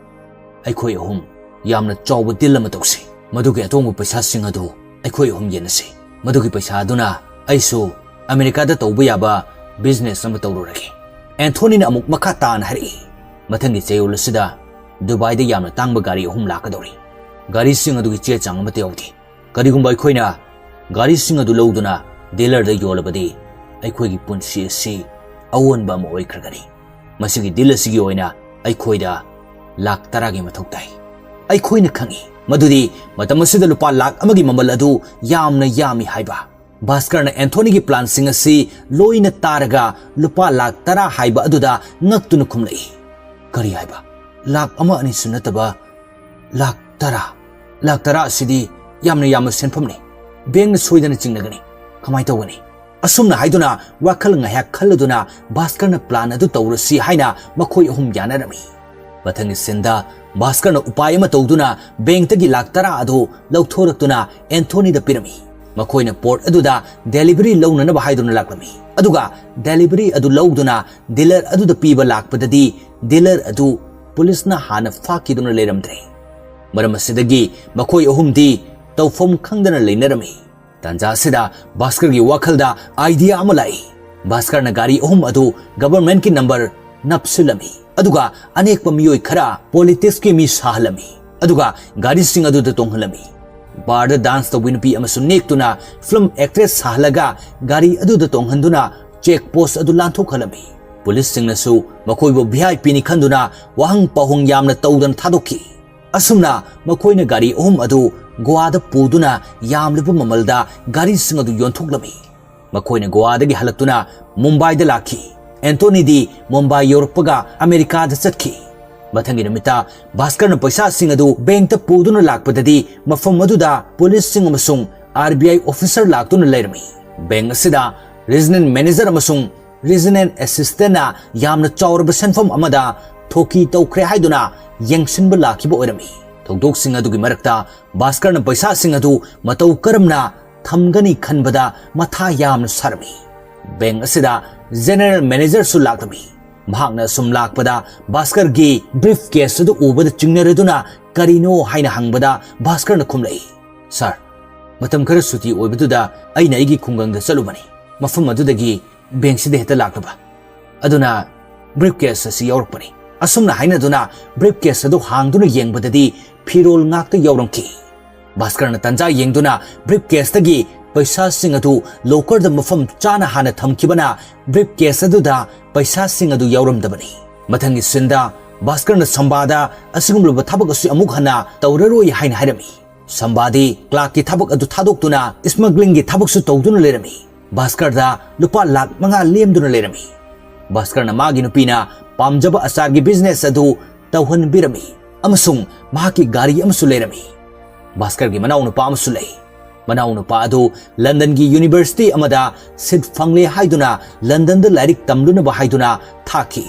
ꯑꯩꯈꯣꯏ ꯑꯍꯨꯝ ꯌꯥꯝꯅ ꯆꯥꯎꯕ deal ꯑꯃ ꯇꯧꯁꯤ꯫ ꯃꯗꯨꯒꯤ ꯑꯇꯣꯡꯕ ꯄꯩꯁꯥꯁꯤꯡ ꯑꯗꯨ ꯑꯩꯈꯣꯏ ꯑꯍꯨꯝ ꯌꯦꯟꯅꯁꯤ꯫ ꯃꯗꯨꯒꯤ ꯄꯩꯁꯥ ꯑꯗꯨꯅ ꯑꯩꯁꯨ ꯑꯃꯦꯔꯤꯀꯥꯗ ꯇꯧꯕ ꯌꯥꯕ business ꯑꯃ ꯇꯧꯔꯨꯔꯒꯦ꯫" ꯑꯦꯟꯊꯣꯅꯤꯅ ꯑꯃꯨꯛ ꯃꯈꯥ ꯇꯥꯅ ꯍꯥꯏꯔꯛꯏ, "ꯃꯊꯪꯒꯤ ꯆꯌꯣꯜ ꯑꯁꯤꯗ ꯗꯨꯕꯥꯏꯗ ꯌꯥꯝꯅ ꯇꯥꯡꯕ ꯒꯥꯔꯤ ꯑꯍꯨꯝ ꯂꯥꯛꯀꯗꯧꯔꯤ꯫ ꯒꯥꯔꯤꯁꯤꯡ ꯑꯗꯨꯒꯤ ꯆꯦ ꯆꯥꯡ ꯑꯃꯠꯇ ꯌꯥꯎꯗꯦ꯫ ꯀꯔꯤꯒꯨꯝꯕ ꯑꯩꯈꯣꯏꯅ ꯒꯥꯔꯤꯁꯤꯡ ꯑꯗꯨ ꯂꯧꯗꯨꯅ dealerꯗ ꯌꯣꯜꯂꯕꯗꯤ ꯑꯩꯈꯣꯏꯒꯤ ꯄꯨꯟꯁꯤ ꯑꯁꯤ ꯑꯑꯣꯟꯕ ꯑꯃ ꯑꯣꯏꯈ꯭ꯔꯒꯅꯤ꯫ ꯃꯁꯤꯒꯤ deal ꯑꯁꯤꯒꯤ ꯑꯣꯏꯅ ꯑꯩꯈꯣꯏꯗ ꯂꯥꯛ ꯇꯔꯥꯒꯤ ꯃꯊꯧ ꯇꯥꯏ꯫" ꯑꯩꯈꯣꯏꯅ ꯈꯪꯏ ꯃꯗꯨꯗꯤ ꯃꯇꯝ ꯑꯁꯤꯗ ꯂꯨꯄꯥ ꯂꯥꯛ ꯑꯃꯒꯤ ꯃꯃꯜ ꯑꯗꯨ ꯌꯥꯝꯅ ꯌꯥꯝꯃꯤ ꯍꯥꯏꯕ꯫ ꯚꯥꯁꯀꯔꯅ ꯑꯦꯟꯊꯣꯅꯤꯒꯤ planꯁꯤꯡ ꯑꯁꯤ ꯂꯣꯏꯅ ꯇꯥꯔꯒ ꯂꯨꯄꯥ ꯂꯥꯛ ꯇꯔꯥ ꯍꯥꯏꯕ ꯑꯗꯨꯗ ꯉꯛꯇꯨꯅ ꯈꯨꯝꯂꯛꯏ꯫ "ꯀꯔꯤ ꯍꯥꯏꯕ? ꯂꯥꯛ ꯑꯃ ꯑꯅꯤꯁꯨ ꯅꯠꯇꯕ ꯂꯥꯛ ꯇꯔꯥ? ꯂꯥꯛ ꯇꯔꯥ ꯑꯁꯤꯗꯤ ꯌꯥꯝꯅ ꯌꯥꯝꯕ ꯁꯦꯟꯐꯝꯅꯤ꯫ Bankꯅ ꯁꯣꯏꯗꯅ ꯆꯤꯡꯅꯒꯅꯤ꯫ ꯀꯃꯥꯏ ꯇꯧꯒꯅꯤ?" ꯑꯁꯨꯝꯅ ꯍꯥꯏꯗꯨꯅ ꯋꯥꯈꯜ ꯉꯥꯏꯍꯥꯛ ꯈꯜꯂꯗꯨꯅ ꯚꯥꯁꯀꯔꯅ plan ꯑꯗꯨ ꯇꯧꯔꯁꯤ ꯍꯥꯏꯅ ꯃꯈꯣꯏ ꯑꯍꯨꯝ ꯌꯥꯅꯔꯝꯃꯤ꯫ ꯃꯊꯪꯒꯤ ꯁꯤꯟꯗ ꯚꯥꯁꯀꯔꯅ ꯎꯄꯥꯏ ꯑꯃ ꯇꯧꯗꯨꯅ ꯕꯦꯡꯛꯇꯒꯤ ꯂꯥꯛ ꯇꯔꯥ ꯑꯗꯨ ꯂꯧꯊꯣꯔꯛꯇꯨꯅ ꯑꯦꯟꯊꯣꯅꯤꯗ ꯄꯤꯔꯝꯃꯤ꯫ ꯃꯈꯣꯏꯅ ꯄꯣꯠ ꯑꯗꯨꯗ ꯗꯦꯂꯤꯚꯔꯤ ꯂꯧꯅꯅꯕ ꯍꯥꯏꯗꯨꯅ ꯂꯥꯛꯂꯝꯃꯤ꯫ ꯑꯗꯨꯒ ꯗꯦꯂꯤꯚꯔꯤ ꯑꯗꯨ ꯂꯧꯗꯨꯅ ꯗꯤꯂꯔ ꯑꯗꯨꯗ ꯄꯤꯕ ꯂꯥꯛꯄꯗꯗꯤ ꯗꯤꯂꯔ ꯑꯗꯨ ꯄꯨꯂꯤꯁꯅ ꯍꯥꯟꯅ ꯐꯥꯈꯤꯗꯨꯅ ꯂꯩꯔꯝꯗ꯭ꯔꯦ꯫ ꯃꯔꯝ ꯑꯁꯤꯗꯒꯤ ꯃꯈꯣꯏ ꯑꯍꯨꯝꯗꯤ ꯇꯧꯐꯝ ꯈꯪꯗꯅ ꯂꯩꯅꯔꯝꯃꯤ꯫ ꯇꯥꯟꯖꯥ ꯑꯁꯤꯗ ꯚꯥꯁꯀꯔꯒꯤ ꯋꯥꯈꯜꯗ ꯑꯥꯏꯗꯤꯌꯥ ꯑꯃ ꯂꯥꯛꯏ꯫ ꯚꯥꯁꯀꯔꯅ ꯒꯥꯔꯤ ꯑꯍꯨꯝ ꯑꯗꯨ ꯒꯚꯔꯟꯃꯦꯟꯠꯀꯤ ꯅꯝꯕꯔ ꯅꯞꯁꯤꯜꯂꯝꯃꯤ꯫ ꯑꯗꯨꯒ ꯑꯅꯦꯛꯄ ꯃꯤꯑꯣꯏ ꯈꯔ ꯄꯣꯂꯤꯇꯤꯛꯁꯀꯤ ꯃꯤ ꯁꯥꯍꯜꯂꯝꯃꯤ꯫ ꯑꯗꯨꯒ ꯒꯥꯔꯤꯁꯤꯡ ꯑꯗꯨꯗ ꯇꯣꯡꯍꯜꯂꯝꯃꯤ꯫ ꯕꯥꯔꯗ ꯗꯥꯟꯁ ꯇꯧꯕꯤ ꯅꯨꯄꯤ ꯑꯃꯁꯨ ꯅꯦꯛꯇꯨꯅ ꯐꯤꯂꯝ ꯑꯦꯛꯇ꯭ꯔꯦꯁ ꯁꯥꯍꯜꯂꯒ ꯒꯥꯔꯤ ꯑꯗꯨꯗ ꯇꯣꯡꯍꯟꯗꯨꯅ ꯆꯦꯛ ꯄꯣꯁ ꯑꯗꯨ ꯂꯥꯟꯊꯣꯛꯍꯜꯂꯝꯃꯤ꯫ ꯄꯨꯂꯤꯁꯁꯤꯡꯅꯁꯨ ꯃꯈꯣꯏꯕꯨ ꯚꯤ ꯑꯥꯏ ꯄꯤꯅꯤ ꯈꯟꯗꯨꯅ ꯋꯥꯍꯪ ꯄꯥꯎꯍꯪ ꯌꯥꯝꯅ ꯇꯧꯗꯅ ꯊꯥꯗꯣꯛꯈꯤ꯫ ꯑꯁꯨꯝꯅ ꯃꯈꯣꯏꯅ ꯒꯥꯔꯤ ꯑꯍꯨꯝ ꯑꯗꯨ ꯒꯣꯋꯥꯗ ꯄꯨꯗꯨꯅ ꯌꯥꯝꯂꯕ ꯃꯃꯜꯗ ꯒꯥꯔꯤꯁꯤꯡ ꯑꯗꯨ ꯌꯣꯟꯊꯣꯛꯂꯝꯃꯤ꯫ ꯃꯈꯣꯏꯅ ꯒꯣꯋꯥꯗꯒꯤ ꯍꯜꯂꯛꯇꯨꯅ ꯃꯨꯝꯕꯥꯏꯗ ꯂꯥꯛꯈꯤ꯫ ꯑꯦꯟꯊꯣꯅꯤꯗꯤ ꯃꯨꯝꯕꯥꯏ ꯌꯧꯔꯛꯄꯒ ꯑꯃꯦꯔꯤꯀꯥꯗ ꯆꯠꯈꯤ꯫ ꯃꯊꯪꯒꯤ ꯅꯨꯃꯤꯠꯇ ꯚꯥꯁꯀꯔꯅ ꯄꯩꯁꯥꯁꯤꯡ ꯑꯗꯨ ꯕꯦꯡꯛꯇ ꯄꯨꯗꯨꯅ ꯂꯥꯛꯄꯗꯗꯤ ꯃꯐꯝ ꯑꯗꯨꯗ ꯄꯨꯂꯤꯁꯁꯤꯡ ꯑꯃꯁꯨꯡ ꯑꯥꯔ ꯕꯤ ꯑꯥꯏ ꯑꯣꯐꯤꯁꯔ ꯂꯥꯛꯇꯨꯅ ꯂꯩꯔꯝꯃꯤ꯫ ꯕꯦꯡꯛ ꯑꯁꯤꯗ ꯔꯤꯖꯅꯦꯜ ꯃꯦꯅꯦꯖꯔ ꯑꯃꯁꯨꯡ ꯔꯤꯖꯅꯦꯜ ꯑꯦꯁꯤꯁꯇꯦꯟꯅ ꯌꯥꯝꯅ ꯆꯥꯎꯔꯕ ꯁꯦꯟꯐꯝ ꯑꯃꯗ ꯊꯣꯛꯀꯤ ꯇꯧꯈ꯭ꯔꯦ ꯍꯥꯏꯗꯨꯅ ꯌꯦꯡꯁꯤꯟꯕ ꯂꯥꯛꯈꯤꯕ ꯑꯣꯏꯔꯝꯃꯤ꯫ ꯊꯧꯗꯣꯛꯁꯤꯡ ꯑꯗꯨꯒꯤ ꯃꯔꯛꯇ ꯚꯥꯁꯀꯔꯅ ꯄꯩꯁꯥꯁꯤꯡ ꯑꯗꯨ ꯃꯇꯧ ꯀꯔꯝꯅ ꯊꯝꯒꯅꯤ ꯈꯟꯕꯗ ꯃꯊꯥ ꯌꯥꯝꯅ ꯁꯥꯔꯝꯃꯤ꯫ ꯕꯦꯡꯛ ꯑꯁꯤꯗ ꯖꯦꯅꯔꯦꯜ ꯃꯦꯅꯦꯖꯔꯁꯨ ꯂꯥꯛꯂꯝꯃꯤ꯫ ꯃꯍꯥꯛꯅ ꯁꯨꯝ ꯂꯥꯛꯄꯗ ꯚꯥꯁꯀꯔꯒꯤ ꯕ꯭ꯔꯤꯐ ꯀꯦꯁ ꯑꯗꯨ ꯎꯕꯗ ꯆꯤꯡꯅꯔꯗꯨꯅ ꯀꯔꯤꯅꯣ ꯍꯥꯏꯅ ꯍꯪꯕꯗ ꯚꯥꯁꯀꯔꯅ ꯈꯨꯝꯂꯛꯏ, "ꯁꯥꯔ, ꯃꯇꯝ ꯈꯔ ꯁꯨꯇꯤ ꯑꯣꯏꯕꯗꯨꯗ ꯑꯩꯅ ꯑꯩꯒꯤ ꯈꯨꯡꯒꯪꯗ ꯆꯠꯂꯨꯕꯅꯤ꯫ ꯃꯐꯝ ꯑꯗꯨꯗꯒꯤ ꯕꯦꯡꯛꯁꯤꯗ ꯍꯦꯛꯇ ꯂꯥꯛꯂꯕ꯫ ꯑꯗꯨꯅ ꯕ꯭ꯔꯤꯐ ꯀꯦꯁ ꯑꯁꯤ ꯌꯥꯎꯔꯛꯄꯅꯤ꯫" ꯑꯁꯨꯝꯅ ꯍꯥꯏꯅꯗꯨꯅ ꯕ꯭ꯔꯤꯐ ꯀꯦꯁ ꯑꯗꯨ ꯍꯥꯡꯗꯨꯅ ꯌꯦꯡꯕꯗꯗꯤ ꯐꯤꯔꯣꯜ ꯉꯥꯛꯇ ꯌꯥꯎꯔꯝꯈꯤ꯫ ꯚꯥꯁꯀꯔꯅ ꯇꯟꯖꯥ ꯌꯦꯡꯗꯨꯅ ꯕ꯭ꯔꯤꯐ ꯀꯦꯁꯇꯒꯤ ꯄꯩꯁꯥꯁꯤꯡ ꯑꯗꯨ ꯂꯣꯀꯔꯗ ꯃꯐꯝ ꯆꯥꯅ ꯍꯥꯟꯅ ꯊꯝꯈꯤꯕꯅ ꯕ꯭ꯔꯤꯐ ꯀꯦꯁ ꯑꯗꯨꯗ ꯄꯩꯁꯥꯁꯤꯡ ꯑꯗꯨ ꯌꯥꯎꯔꯝꯗꯕꯅꯤ꯫ ꯃꯊꯪꯒꯤ ꯁꯤꯟꯗ ꯚꯥꯁꯀꯔꯅ ꯁꯝꯕꯥꯗ ꯑꯁꯤꯒꯨꯝꯂꯕ ꯊꯕꯛ ꯑꯁꯤ ꯑꯃꯨꯛ ꯍꯟꯅ ꯇꯧꯔꯔꯣꯏ ꯍꯥꯏꯅ ꯍꯥꯏꯔꯝꯃꯤ꯫ ꯁꯝꯕꯥꯗꯤ ꯀ꯭ꯂꯥꯔꯛꯀꯤ ꯊꯕꯛ ꯑꯗꯨ ꯊꯥꯗꯣꯛꯇꯨꯅ ꯁ꯭ꯃꯒ꯭ꯂꯤꯡꯒꯤ ꯊꯕꯛꯁꯨ ꯇꯧꯗꯨꯅ ꯂꯩꯔꯝꯃꯤ꯫ ꯚꯥꯁꯀꯔꯗ ꯂꯨꯄꯥ ꯂꯥꯈ ꯃꯉꯥ ꯂꯦꯝꯗꯨꯅ ꯂꯩꯔꯝꯃꯤ꯫ ꯚꯥꯁꯀꯔꯅ ꯃꯥꯒꯤ ꯅꯨꯄꯤꯅ ꯄꯥꯝꯖꯕ ꯑꯆꯥꯔꯒꯤ ꯕꯤꯖꯤꯅꯦꯁ ꯑꯗꯨ ꯇꯧꯍꯟꯕꯤꯔꯝꯃꯤ ꯑꯃꯁꯨꯡ ꯃꯍꯥꯛꯀꯤ ꯒꯥꯔꯤ ꯑꯃꯁꯨ ꯂꯩꯔꯝꯃꯤ꯫ ꯚꯥꯁꯀꯔꯒꯤ ꯃꯅꯥꯎꯅꯨꯄꯥ ꯑꯃꯁꯨ ꯂꯩ꯫ ꯃꯅꯥꯎꯅꯨꯄꯥ ꯑꯗꯨ ꯂꯟꯗꯟꯒꯤ ꯌꯨꯅꯤꯚꯔꯁꯤꯇꯤ ꯑꯃꯗ ꯁꯤꯠ ꯐꯪꯂꯦ ꯍꯥꯏꯗꯨꯅ ꯂꯟꯗꯟꯗ ꯂꯥꯏꯔꯤꯛ ꯇꯝꯂꯨꯅꯕ ꯍꯥꯏꯗꯨꯅ ꯊꯥꯈꯤ꯫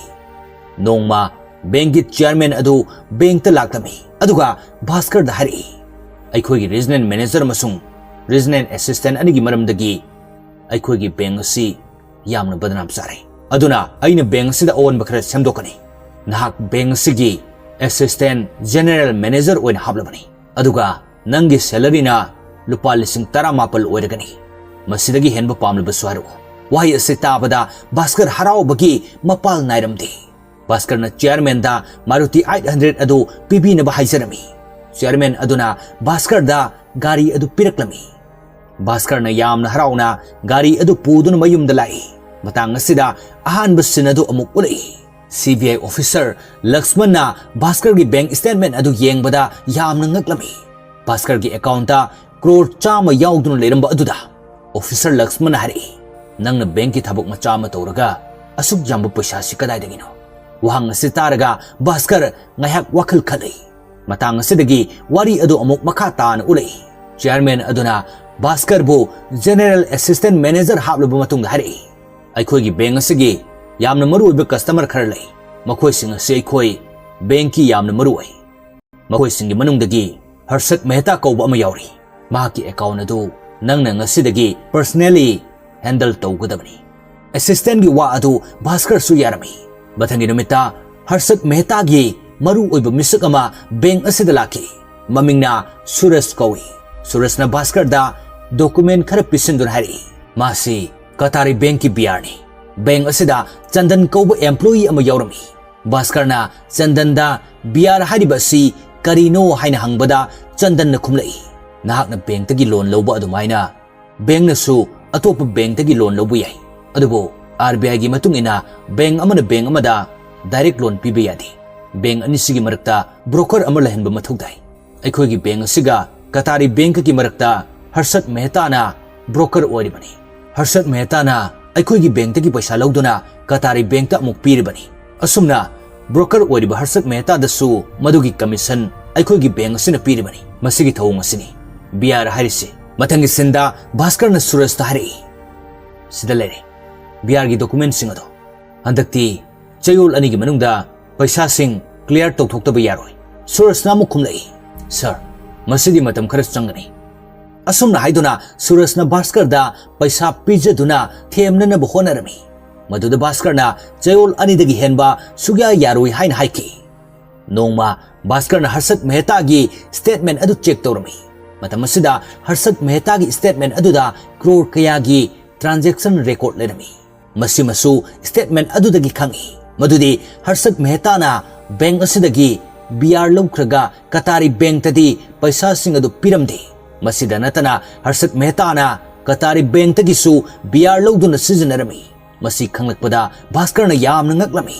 ꯅꯣꯡꯃ ꯕꯦꯡꯛꯀꯤ ꯆꯤꯌꯔꯃꯦꯟ ꯑꯗꯨ ꯕꯦꯡꯛꯇ ꯂꯥꯛꯂꯝꯃꯤ, ꯑꯗꯨꯒ ꯚꯥꯁꯀꯔꯗ ꯍꯥꯏꯔꯛꯏ, "ꯑꯩꯈꯣꯏꯒꯤ ꯔꯤꯖꯅꯦꯜ ꯃꯦꯅꯦꯖꯔ ꯑꯃꯁꯨꯡ ꯔꯤꯖꯅꯦꯜ ꯑꯦꯁꯤꯁꯇꯦꯟꯠ ꯑꯅꯤꯒꯤ ꯃꯔꯝꯗꯒꯤ ꯑꯩꯈꯣꯏꯒꯤ ꯕꯦꯡꯛ ꯑꯁꯤ ꯌꯥꯝꯅ ꯕꯗꯅꯥꯝ ꯆꯥꯔꯦ꯫ ꯑꯗꯨꯅ ꯑꯩꯅ ꯕꯦꯡꯛ ꯑꯁꯤꯗ ꯑꯑꯣꯟꯕ ꯈꯔ ꯁꯦꯝꯗꯣꯛꯀꯅꯤ꯫ ꯅꯍꯥꯛ ꯕꯦꯡꯛ ꯑꯁꯤꯒꯤ ꯑꯦꯁꯤꯁꯇꯦꯟꯠ ꯖꯦꯅꯦꯔꯦꯜ ꯃꯦꯅꯦꯖꯔ ꯑꯣꯏꯅ ꯍꯥꯞꯂꯕꯅꯤ, ꯑꯗꯨꯒ ꯅꯪꯒꯤ ꯁꯦꯂꯔꯤꯅ ꯂꯨꯄꯥ ꯂꯤꯁꯤꯡ ꯇꯔꯥꯃꯥꯄꯜ ꯑꯣꯏꯔꯒꯅꯤ꯫ ꯃꯁꯤꯗꯒꯤ ꯍꯦꯟꯕ ꯄꯥꯝꯂꯕꯁꯨ ꯍꯥꯏꯔꯛꯎ꯫" ꯋꯥꯍꯩ ꯑꯁꯤ ꯇꯥꯕꯗ ꯚꯥꯁꯀꯔ ꯍꯔꯥꯎꯕꯒꯤ ꯃꯄꯥꯜ ꯅꯥꯏꯔꯝꯗꯦ꯫ ꯚꯥꯁꯀꯔꯅ ꯆꯤꯌꯔꯃꯦꯟꯗ ꯃꯥꯔꯨꯇꯤ ꯑꯩꯠ ꯍꯟꯗ꯭ꯔꯦꯗ ꯑꯗꯨ ꯄꯤꯕꯤꯅꯕ ꯍꯥꯏꯖꯔꯝꯃꯤ꯫ ꯆꯤꯌꯔꯃꯦꯟ ꯑꯗꯨꯅ ꯚꯥꯁꯀꯔꯗ ꯒꯥꯔꯤ ꯑꯗꯨ ꯄꯤꯔꯛꯂꯝꯃꯤ꯫ ꯚꯥꯁꯀꯔꯅ ꯌꯥꯝꯅ ꯍꯔꯥꯎꯅ ꯒꯥꯔꯤ ꯑꯗꯨ ꯄꯨꯗꯨꯅ ꯃꯌꯨꯝꯗ ꯂꯥꯛꯏ꯫ ꯃꯇꯥꯡ ꯑꯁꯤꯗ ꯑꯍꯥꯟꯕ ꯁꯤꯟ ꯑꯗꯨ ꯑꯃꯨꯛ ꯎꯠꯂꯛꯏ꯫ ꯁꯤ ꯕꯤ ꯑꯥꯏ ꯑꯣꯐꯤꯁꯔ ꯂꯛꯁꯃꯟꯅ ꯚꯥꯁꯀꯔꯒꯤ ꯕꯦꯡꯛ ꯁ꯭ꯇꯦꯠꯃꯦꯟꯠ ꯑꯗꯨ ꯌꯦꯡꯕꯗ ꯌꯥꯝꯅ ꯉꯛꯂꯝꯃꯤ꯫ ꯚꯥꯁꯀꯔꯒꯤ ꯑꯦꯀꯥꯎꯟꯠꯇ ꯀ꯭ꯔꯣꯔ ꯆꯥꯝꯃ ꯌꯥꯎꯗꯨꯅ ꯂꯩꯔꯝꯕ ꯑꯗꯨꯗ ꯑꯣꯐꯤꯁꯔ ꯂꯛꯁꯃꯟꯅ ꯍꯥꯏꯔꯛꯏ, "ꯅꯪꯅ ꯕꯦꯡꯛꯀꯤ ꯊꯕꯛ ꯃꯆꯥ ꯑꯃ ꯇꯧꯔꯒ ꯑꯁꯨꯛ ꯌꯥꯝꯕ ꯄꯩꯁꯥꯁꯤ ꯀꯗꯥꯏꯗꯒꯤꯅꯣ?" ꯋꯥꯍꯪ ꯑꯁꯤ ꯇꯥꯔꯒ ꯚꯥꯁꯀꯔ ꯉꯥꯏꯍꯥꯛ ꯋꯥꯈꯜ ꯈꯜꯂꯤ꯫ ꯃꯇꯥꯡ ꯑꯁꯤꯗꯒꯤ ꯋꯥꯔꯤ ꯑꯗꯨ ꯑꯃꯨꯛ ꯃꯈꯥ ꯇꯥꯅ ꯎꯠꯂꯛꯏ꯫ ꯆꯤꯌꯔꯃꯦꯟ ꯑꯗꯨꯅ ꯚꯥꯁꯀꯔꯕꯨ ꯖꯦꯅꯦꯔꯦꯜ ꯑꯦꯁꯤꯁꯇꯦꯟꯠ ꯃꯦꯅꯦꯖꯔ ꯍꯥꯞꯂꯕ ꯃꯇꯨꯡꯗ ꯍꯥꯏꯔꯛꯏ, "ꯑꯩꯈꯣꯏꯒꯤ ꯕꯦꯡꯛ ꯑꯁꯤꯒꯤ ꯌꯥꯝꯅ ꯃꯔꯨꯑꯣꯏꯕ ꯀꯁꯇꯃꯔ ꯈꯔ ꯂꯩ꯫ ꯃꯈꯣꯏꯁꯤꯡ ꯑꯁꯤ ꯑꯩꯈꯣꯏ ꯕꯦꯡꯛꯀꯤ ꯌꯥꯝꯅ ꯃꯔꯨꯑꯣꯏ꯫ ꯃꯈꯣꯏꯁꯤꯡꯒꯤ ꯃꯅꯨꯡꯗꯒꯤ ꯍꯔꯁꯠ ꯃꯦꯍꯇꯥ ꯀꯧꯕ ꯑꯃ ꯌꯥꯎꯔꯤ꯫ ꯃꯍꯥꯛꯀꯤ ꯑꯦꯀꯥꯎꯟꯠ ꯑꯗꯨ ꯅꯪꯅ ꯉꯁꯤꯗꯒꯤ ꯄꯔꯁꯅꯦꯂꯤ ꯍꯦꯟꯗꯜ ꯇꯧꯒꯗꯕꯅꯤ꯫" ꯑꯦꯁꯤꯁꯇꯦꯟꯠꯀꯤ ꯋꯥ ꯑꯗꯨ ꯚꯥꯁꯀꯔꯁꯨ ꯌꯥꯔꯝꯃꯤ꯫ ꯃꯊꯪꯒꯤ ꯅꯨꯃꯤꯠꯇ ꯍꯔꯁꯠ ꯃꯦꯍꯇꯥꯒꯤ ꯃꯔꯨꯑꯣꯏꯕ ꯃꯤꯁꯛ ꯑꯃ ꯕꯦꯡꯛ ꯑꯁꯤꯗ ꯂꯥꯛꯈꯤ꯫ ꯃꯃꯤꯡꯅ ꯁꯨꯔꯖ ꯀꯧꯏ꯫ ꯁꯨꯔꯖꯅ ꯚꯥꯁꯀꯔꯗ ꯗꯣꯀꯨꯃꯦꯟꯠ ꯈꯔ ꯄꯤꯁꯤꯟꯗꯨꯅ ꯍꯥꯏꯔꯛꯏ, ꯃꯥꯁꯤ ꯀꯇꯥꯔꯤ ꯕꯦꯡꯛꯀꯤ ꯕꯤ ꯑꯥꯔꯅꯤ꯫ ꯕꯦꯡꯛ ꯑꯁꯤꯗ ꯆꯟꯗꯟ ꯀꯧꯕ ꯑꯦꯝꯄ꯭ꯂꯣꯌꯤ ꯑꯃ ꯌꯥꯎꯔꯝꯃꯤ꯫ ꯚꯥꯁꯀꯔꯅ ꯆꯟꯗꯟꯗ ꯕꯤ ꯑꯥꯔ ꯍꯥꯏꯔꯤꯕ ꯑꯁꯤ ꯀꯔꯤꯅꯣ ꯍꯥꯏꯅ ꯍꯪꯕꯗ ꯆꯟꯗꯟꯅ ꯈꯨꯝꯂꯛꯏ, "ꯅꯍꯥꯛꯅ ꯕꯦꯡꯛꯇꯒꯤ ꯂꯣꯟ ꯂꯧꯕ ꯑꯗꯨꯃꯥꯏꯅ ꯕꯦꯡꯛꯅꯁꯨ ꯑꯇꯣꯞꯄ ꯕꯦꯡꯛꯇꯒꯤ ꯂꯣꯟ ꯂꯧꯕ ꯌꯥꯏ꯫ ꯑꯗꯨꯕꯨ ꯑꯥꯔ ꯕꯤ ꯑꯥꯏꯒꯤ ꯃꯇꯨꯡ ꯏꯟꯅ ꯕꯦꯡꯛ ꯑꯃꯅ ꯕꯦꯡꯛ ꯑꯃꯗ ꯗꯥꯏꯔꯦꯛ ꯂꯣꯟ ꯄꯤꯕ ꯌꯥꯗꯦ꯫ ꯕꯦꯡꯛ ꯑꯅꯤꯁꯤꯒꯤ ꯃꯔꯛꯇ ꯕ꯭ꯔꯣꯀꯔ ꯑꯃ ꯂꯩꯍꯟꯕ ꯃꯊꯧ ꯇꯥꯏ꯫ ꯑꯩꯈꯣꯏꯒꯤ ꯕꯦꯡꯛ ꯑꯁꯤꯒ ꯀꯇꯥꯔꯤ ꯕꯦꯡꯛꯀꯤ ꯃꯔꯛꯇ ꯍꯔꯁꯠ ꯃꯦꯍꯇꯥꯅ ꯕ꯭ꯔꯣꯀꯔ ꯑꯣꯏꯔꯤꯕꯅꯤ꯫ ꯍꯔꯁꯠ ꯃꯦꯍꯇꯥꯅ ꯑꯩꯈꯣꯏꯒꯤ ꯕꯦꯡꯛꯇꯒꯤ ꯄꯩꯁꯥ ꯂꯧꯗꯨꯅ ꯀꯇꯥꯔꯤ ꯕꯦꯡꯛꯇ ꯑꯃꯨꯛ ꯄꯤꯔꯤꯕꯅꯤ꯫ ꯑꯁꯨꯝꯅ ꯕ꯭ꯔꯣꯀꯔ ꯑꯣꯏꯔꯤꯕ ꯍꯔꯁꯠ ꯃꯦꯍꯇꯥꯗꯁꯨ ꯃꯗꯨꯒꯤ ꯀꯃꯤꯁꯟ ꯑꯩꯈꯣꯏꯒꯤ ꯕꯦꯡꯛ ꯑꯁꯤꯅ ꯄꯤꯔꯤꯕꯅꯤ꯫ ꯃꯁꯤꯒꯤ ꯊꯧꯑꯣꯡ ꯑꯁꯤꯅꯤ ꯕꯤ ꯑꯥꯔ ꯍꯥꯏꯔꯤꯁꯤ꯫" ꯃꯊꯪꯒꯤ ꯁꯤꯟꯗ ꯚꯥꯁꯀꯔꯅ ꯁꯨꯔꯖꯇ ꯍꯥꯏꯔꯛꯏ, "ꯁꯤꯗ ꯂꯩꯔꯦ ꯕꯤ ꯑꯥꯔꯒꯤ ꯗꯣꯀꯨꯃꯦꯟꯠꯁꯤꯡ ꯑꯗꯣ꯫ ꯍꯟꯗꯛꯇꯤ ꯆꯌꯣꯜ ꯑꯅꯤꯒꯤ ꯃꯅꯨꯡꯗ ꯄꯩꯁꯥꯁꯤꯡ clear ꯇꯧꯊꯣꯛꯇꯕ ꯌꯥꯔꯣꯏ꯫ ꯁꯨꯔꯖꯅ ꯑꯃꯨꯛ ꯈꯨꯝꯂꯛꯏ, "Sir, ꯃꯁꯤꯗꯤ ꯃꯇꯝ ꯈꯔ ꯆꯪꯒꯅꯤ"꯫ ꯑꯁꯨꯝꯅ ꯍꯥꯏꯗꯨꯅ ꯁꯨꯔꯖꯅ ꯚꯥꯁꯀꯔꯗ ꯄꯩꯁꯥ ꯄꯤꯖꯗꯨꯅ ꯊꯦꯝꯅꯅꯕ ꯍꯣꯠꯅꯔꯝꯃꯤ꯫ ꯃꯗꯨꯗ ꯚꯥꯁꯀꯔꯅ ꯆꯌꯣꯜ ꯑꯅꯤꯗꯒꯤ ꯍꯦꯟꯕ ꯁꯨꯛꯌꯥ ꯌꯥꯔꯣꯏ ꯍꯥꯏꯅ ꯍꯥꯏꯈꯤ꯫ ꯅꯣꯡꯃ ꯚꯥꯁꯀꯔꯅ ꯍꯔꯁꯠ ꯃꯦꯍꯇꯥꯒꯤ statement ꯑꯗꯨ check ꯇꯧꯔꯝꯃꯤ꯫ ꯃꯇꯝ ꯑꯁꯤꯗ ꯍꯔꯁꯠ ꯃꯦꯍꯇꯥꯒꯤ statement ꯑꯗꯨꯗ ꯀ꯭ꯔꯣꯔ ꯀꯌꯥꯒꯤ transaction record ꯂꯩꯔꯝꯃꯤ꯫ ꯃꯁꯤꯃꯁꯨ statement ꯑꯗꯨꯗꯒꯤ ꯈꯪꯏ ꯃꯗꯨꯗꯤ ꯍꯔꯁꯠ ꯃꯦꯍꯇꯥꯅ bank ꯑꯁꯤꯗꯒꯤ B R ꯂꯧꯈ꯭ꯔꯒ ꯀꯇꯥꯔꯤ bankꯇꯗꯤ ꯄꯩꯁꯥꯁꯤꯡ ꯑꯗꯨ ꯄꯤꯔꯝꯗꯦ꯫ ꯃꯁꯤꯗ ꯅꯠꯇꯅ ꯍꯔꯁꯠ ꯃꯦꯍꯇꯥꯅ ꯀꯇꯥꯔꯤ bankꯇꯒꯤꯁꯨ B R ꯂꯧꯗꯨꯅ ꯁꯤꯖꯤꯟꯅꯔꯝꯃꯤ꯫ ꯃꯁꯤ ꯈꯪꯂꯛꯄꯗ ꯚꯥꯁꯀꯔꯅ ꯌꯥꯝꯅ ꯉꯛꯂꯝꯃꯤ꯫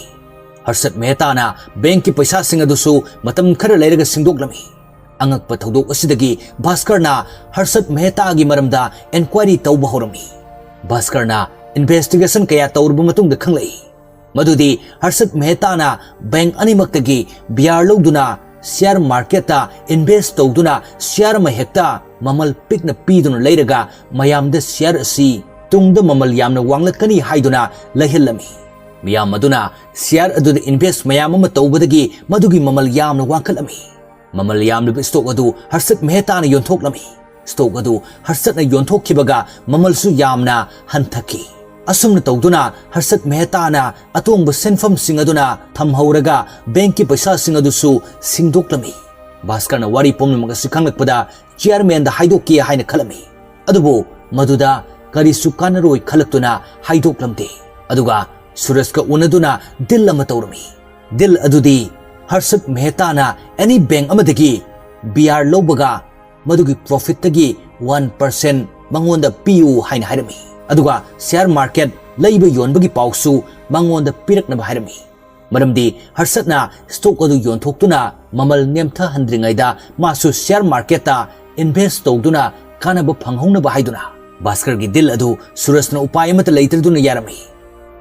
ꯍꯔꯁꯠ ꯃꯦꯍꯇꯥꯅ bankꯀꯤ ꯄꯩꯁꯥꯁꯤꯡ ꯑꯗꯨꯁꯨ ꯃꯇꯝ ꯈꯔ ꯂꯩꯔꯒ ꯁꯤꯡꯗꯣꯛꯂꯝꯃꯤ꯫ ꯑꯉꯛꯄ ꯊꯧꯗꯣꯛ ꯑꯁꯤꯗꯒꯤ ꯚꯥꯁꯀꯔꯅ ꯍꯔꯁꯠ ꯃꯦꯍꯇꯥꯒꯤ ꯃꯔꯝꯗ enquiry ꯇꯧꯕ ꯍꯧꯔꯝꯃꯤ꯫ ꯚꯥꯁꯀꯔꯅ investigation ꯀꯌꯥ ꯇꯧꯔꯕ ꯃꯇꯨꯡꯗ ꯈꯪꯂꯛꯏ ꯃꯗꯨꯗꯤ ꯍꯔꯁꯠ ꯃꯦꯍꯇꯥꯅ bank ꯑꯅꯤꯃꯛꯇꯒꯤ B R ꯂꯧꯗꯨꯅ share marketꯇ invest ꯇꯧꯗꯨꯅ share ꯑꯃ ꯍꯦꯛꯇ ꯃꯃꯜ ꯄꯤꯛꯅ ꯄꯤꯗꯨꯅ ꯂꯩꯔꯒ ꯃꯌꯥꯝꯗ share ꯑꯁꯤ ꯇꯨꯡꯗ ꯃꯃꯜ ꯌꯥꯝꯅ ꯋꯥꯡꯂꯛꯀꯅꯤ ꯍꯥꯏꯗꯨꯅ ꯂꯩꯍꯜꯂꯝꯃꯤ꯫ ꯃꯤꯌꯥꯝ ꯑꯗꯨꯅ share ꯑꯗꯨꯗ invest ꯃꯌꯥꯝ ꯑꯃ ꯇꯧꯕꯗꯒꯤ ꯃꯗꯨꯒꯤ ꯃꯃꯜ ꯌꯥꯝꯅ ꯋꯥꯡꯈꯠꯂꯝꯃꯤ꯫ ꯃꯃꯜ ꯌꯥꯝꯂꯕ stock ꯑꯗꯨ ꯍꯔꯁꯠ ꯃꯦꯍꯇꯥꯅ ꯌꯣꯟꯊꯣꯛꯂꯝꯃꯤ꯫ Stock ꯑꯗꯨ ꯍꯔꯁꯠꯅ ꯌꯣꯟꯊꯣꯛꯈꯤꯕꯒ ꯃꯃꯜꯁꯨ ꯌꯥꯝꯅ ꯍꯟꯊꯈꯤ꯫ ꯑꯁꯨꯝꯅ ꯇꯧꯗꯨꯅ ꯍꯔꯁꯠ ꯃꯦꯍꯇꯥꯅ ꯑꯇꯣꯡꯕ ꯁꯦꯟꯐꯝꯁꯤꯡ ꯑꯗꯨꯅ ꯊꯝꯍꯧꯔꯒ bankꯀꯤ ꯄꯩꯁꯥꯁꯤꯡ ꯑꯗꯨꯁꯨ ꯁꯤꯡꯗꯣꯛꯂꯝꯃꯤ꯫ ꯚꯥꯁꯀꯔꯅ ꯋꯥꯔꯤ ꯄꯨꯝꯅꯃꯛ ꯑꯁꯤ ꯈꯪꯂꯛꯄꯗ chairmanꯗ ꯍꯥꯏꯗꯣꯛꯀꯦ ꯍꯥꯏꯅ ꯈꯜꯂꯝꯃꯤ꯫ ꯑꯗꯨꯕꯨ ꯃꯗꯨꯗ ꯀꯔꯤꯁꯨ ꯀꯥꯟꯅꯔꯣꯏ ꯈꯜꯂꯛꯇꯨꯅ ꯍꯥꯏꯗꯣꯛꯂꯝꯗꯦ꯫ ꯑꯗꯨꯒ ꯁꯨꯔꯖꯀ ꯎꯅꯗꯨꯅ deal ꯑꯃ ꯇꯧꯔꯝꯃꯤ꯫ Deal ꯑꯗꯨꯗꯤ ꯍꯔꯁꯠ ꯃꯦꯍꯇꯥꯅ any bank ꯑꯃꯗꯒꯤ B R ꯂꯧꯕꯒ ꯃꯗꯨꯒꯤ profitꯇꯒꯤ one percent ꯃꯉꯣꯟꯗ ꯄꯤꯌꯨ ꯍꯥꯏꯅ ꯍꯥꯏꯔꯝꯃꯤ꯫ ꯑꯗꯨꯒ share market ꯂꯩꯕ ꯌꯣꯟꯕꯒꯤ ꯄꯥꯎꯁꯨ ꯃꯉꯣꯟꯗ ꯄꯤꯔꯛꯅꯕ ꯍꯥꯏꯔꯝꯃꯤ꯫ ꯃꯔꯝꯗꯤ ꯍꯔꯁꯠꯅ stock ꯑꯗꯨ ꯌꯣꯟꯊꯣꯛꯇꯨꯅ ꯃꯃꯜ ꯅꯦꯝꯊꯍꯟꯗ꯭ꯔꯤꯉꯩꯗ ꯃꯥꯁꯨ share marketꯇ invest ꯇꯧꯗꯨꯅ ꯀꯥꯟꯅꯕ ꯐꯪꯍꯧꯅꯕ ꯍꯥꯏꯗꯨꯅ꯫ ꯚꯥꯁꯀꯔꯒꯤ deal ꯑꯗꯨ ꯁꯨꯔꯖꯅ ꯎꯄꯥꯏ ꯑꯃꯠꯇ ꯂꯩꯇꯗꯨꯅ ꯌꯥꯔꯝꯃꯤ꯫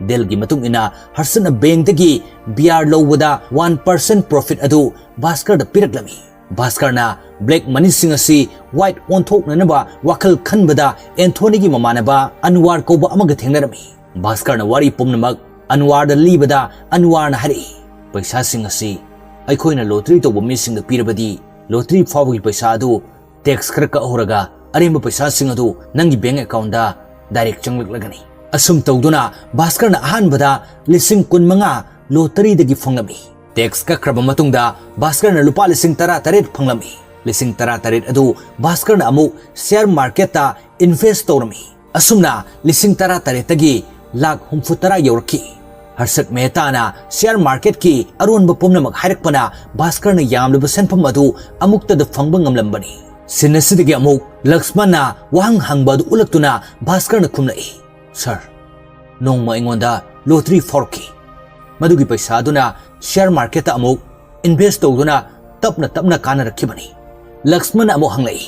Dealꯒꯤ ꯃꯇꯨꯡ ꯏꯟꯅ ꯍꯔꯁꯠꯅ bankꯇꯒꯤ B R ꯂꯧꯕꯗ one percent profit ꯑꯗꯨ ꯚꯥꯁꯀꯔꯗ ꯄꯤꯔꯛꯂꯝꯃꯤ꯫ ꯚꯥꯁꯀꯔꯅ black moneyꯁꯤꯡ ꯑꯁꯤ white ꯑꯣꯟꯊꯣꯛꯅꯅꯕ ꯋꯥꯈꯜ ꯈꯟꯕꯗ ꯑꯦꯟꯊꯣꯅꯤꯒꯤ ꯃꯃꯥꯟꯅꯕ ꯑꯟꯋꯥꯔ ꯀꯧꯕ ꯑꯃꯒ ꯊꯦꯡꯅꯔꯝꯃꯤ꯫ ꯚꯥꯁꯀꯔꯅ ꯋꯥꯔꯤ ꯄꯨꯝꯅꯃꯛ ꯑꯟꯋꯥꯔꯗ ꯂꯤꯕꯗ ꯑꯟꯋꯥꯔꯅ ꯍꯥꯏꯔꯛꯏ, "ꯄꯩꯁꯥꯁꯤꯡ ꯑꯁꯤ ꯑꯩꯈꯣꯏꯅ ꯂꯣꯇꯔꯤ ꯇꯧꯕ ꯃꯤꯁꯤꯡꯗ ꯄꯤꯔꯕꯗꯤ, ꯂꯣꯇꯔꯤ ꯐꯥꯎꯕꯒꯤ ꯄꯩꯁꯥ ꯑꯗꯨ ꯇꯦꯛꯁ ꯈꯔ ꯀꯛꯍꯧꯔꯒ ꯑꯔꯦꯝꯕ ꯄꯩꯁꯥꯁꯤꯡ ꯑꯗꯨ ꯅꯪꯒꯤ ꯕꯦꯡꯛ ꯑꯦꯀꯥꯎꯟꯗ ꯗꯥꯏꯔꯦꯛ ꯆꯪꯂꯛꯂꯒꯅꯤ"꯫ ꯑꯁꯨꯝ ꯇꯧꯗꯨꯅ ꯚꯥꯁꯀꯔꯅ ꯑꯍꯥꯟꯕꯗ ꯂꯤꯁꯤꯡ ꯀꯨꯟꯃꯉꯥ ꯂꯣꯇꯔꯤꯗꯒꯤ ꯐꯪꯂꯝꯃꯤ꯫ ꯇꯦꯛꯁ ꯀꯛꯈ꯭ꯔꯕ ꯃꯇꯨꯡꯗ ꯚꯥꯁꯀꯔꯅ ꯂꯨꯄꯥ ꯂꯤꯁꯤꯡ ꯇꯔꯥꯇꯔꯦꯠ ꯐꯪꯂꯝꯃꯤ꯫ ꯂꯤꯁꯤꯡ ꯇꯔꯥꯇꯔꯦꯠ ꯑꯗꯨ ꯚꯥꯁꯀꯔꯅ ꯑꯃꯨꯛ ꯁꯤꯌꯥꯔ ꯃꯥꯔꯀꯦꯠꯇ ꯏꯟꯚꯦꯁ ꯇꯧꯔꯝꯃꯤ꯫ ꯑꯁꯨꯝꯅ ꯂꯤꯁꯤꯡ ꯇꯔꯥꯇꯔꯦꯠꯇꯒꯤ ꯂꯥꯈ ꯍꯨꯝꯐꯨꯇꯔꯥ ꯌꯧꯔꯛꯈꯤ꯫ ꯍꯔꯁꯠ ꯃꯦꯍꯇꯥꯅ ꯁꯤꯌꯥꯔ ꯃꯥꯔꯀꯦꯠꯀꯤ ꯑꯔꯣꯟꯕ ꯄꯨꯝꯅꯃꯛ ꯍꯥꯏꯔꯛꯄꯅ ꯚꯥꯁꯀꯔꯅ ꯌꯥꯝꯂꯕ ꯁꯦꯟꯐꯝ ꯑꯗꯨ ꯑꯃꯨꯛꯇꯗ ꯐꯪꯕ ꯉꯝꯂꯝꯕꯅꯤ꯫ ꯁꯤꯟ ꯑꯁꯤꯗꯒꯤ ꯑꯃꯨꯛ ꯂꯛꯁꯃꯟꯅ ꯋꯥꯍꯪ ꯍꯪꯕ ꯑꯗꯨ ꯎꯠꯂꯛꯇꯨꯅ ꯚꯥꯁꯀꯔꯅ ꯈꯨꯝꯂꯛꯏ, "ꯁꯥꯔ, ꯅꯣꯡꯃ ꯑꯩꯉꯣꯟꯗ ꯂꯣꯇꯔꯤ ꯐꯥꯎꯔꯛꯈꯤ꯫ ꯃꯗꯨꯒꯤ ꯄꯩꯁꯥ ꯑꯗꯨꯅ ꯁꯤꯌꯥꯔ ꯃꯥꯔꯀꯦꯠꯇ ꯑꯃꯨꯛ ꯏꯟꯚꯦꯁ ꯇꯧꯗꯨꯅ ꯇꯞꯅ ꯇꯞꯅ ꯀꯥꯟꯅꯔꯛꯈꯤꯕꯅꯤ"꯫ ꯂꯛꯁꯃꯟꯅ ꯑꯃꯨꯛ ꯍꯪꯂꯛꯏ,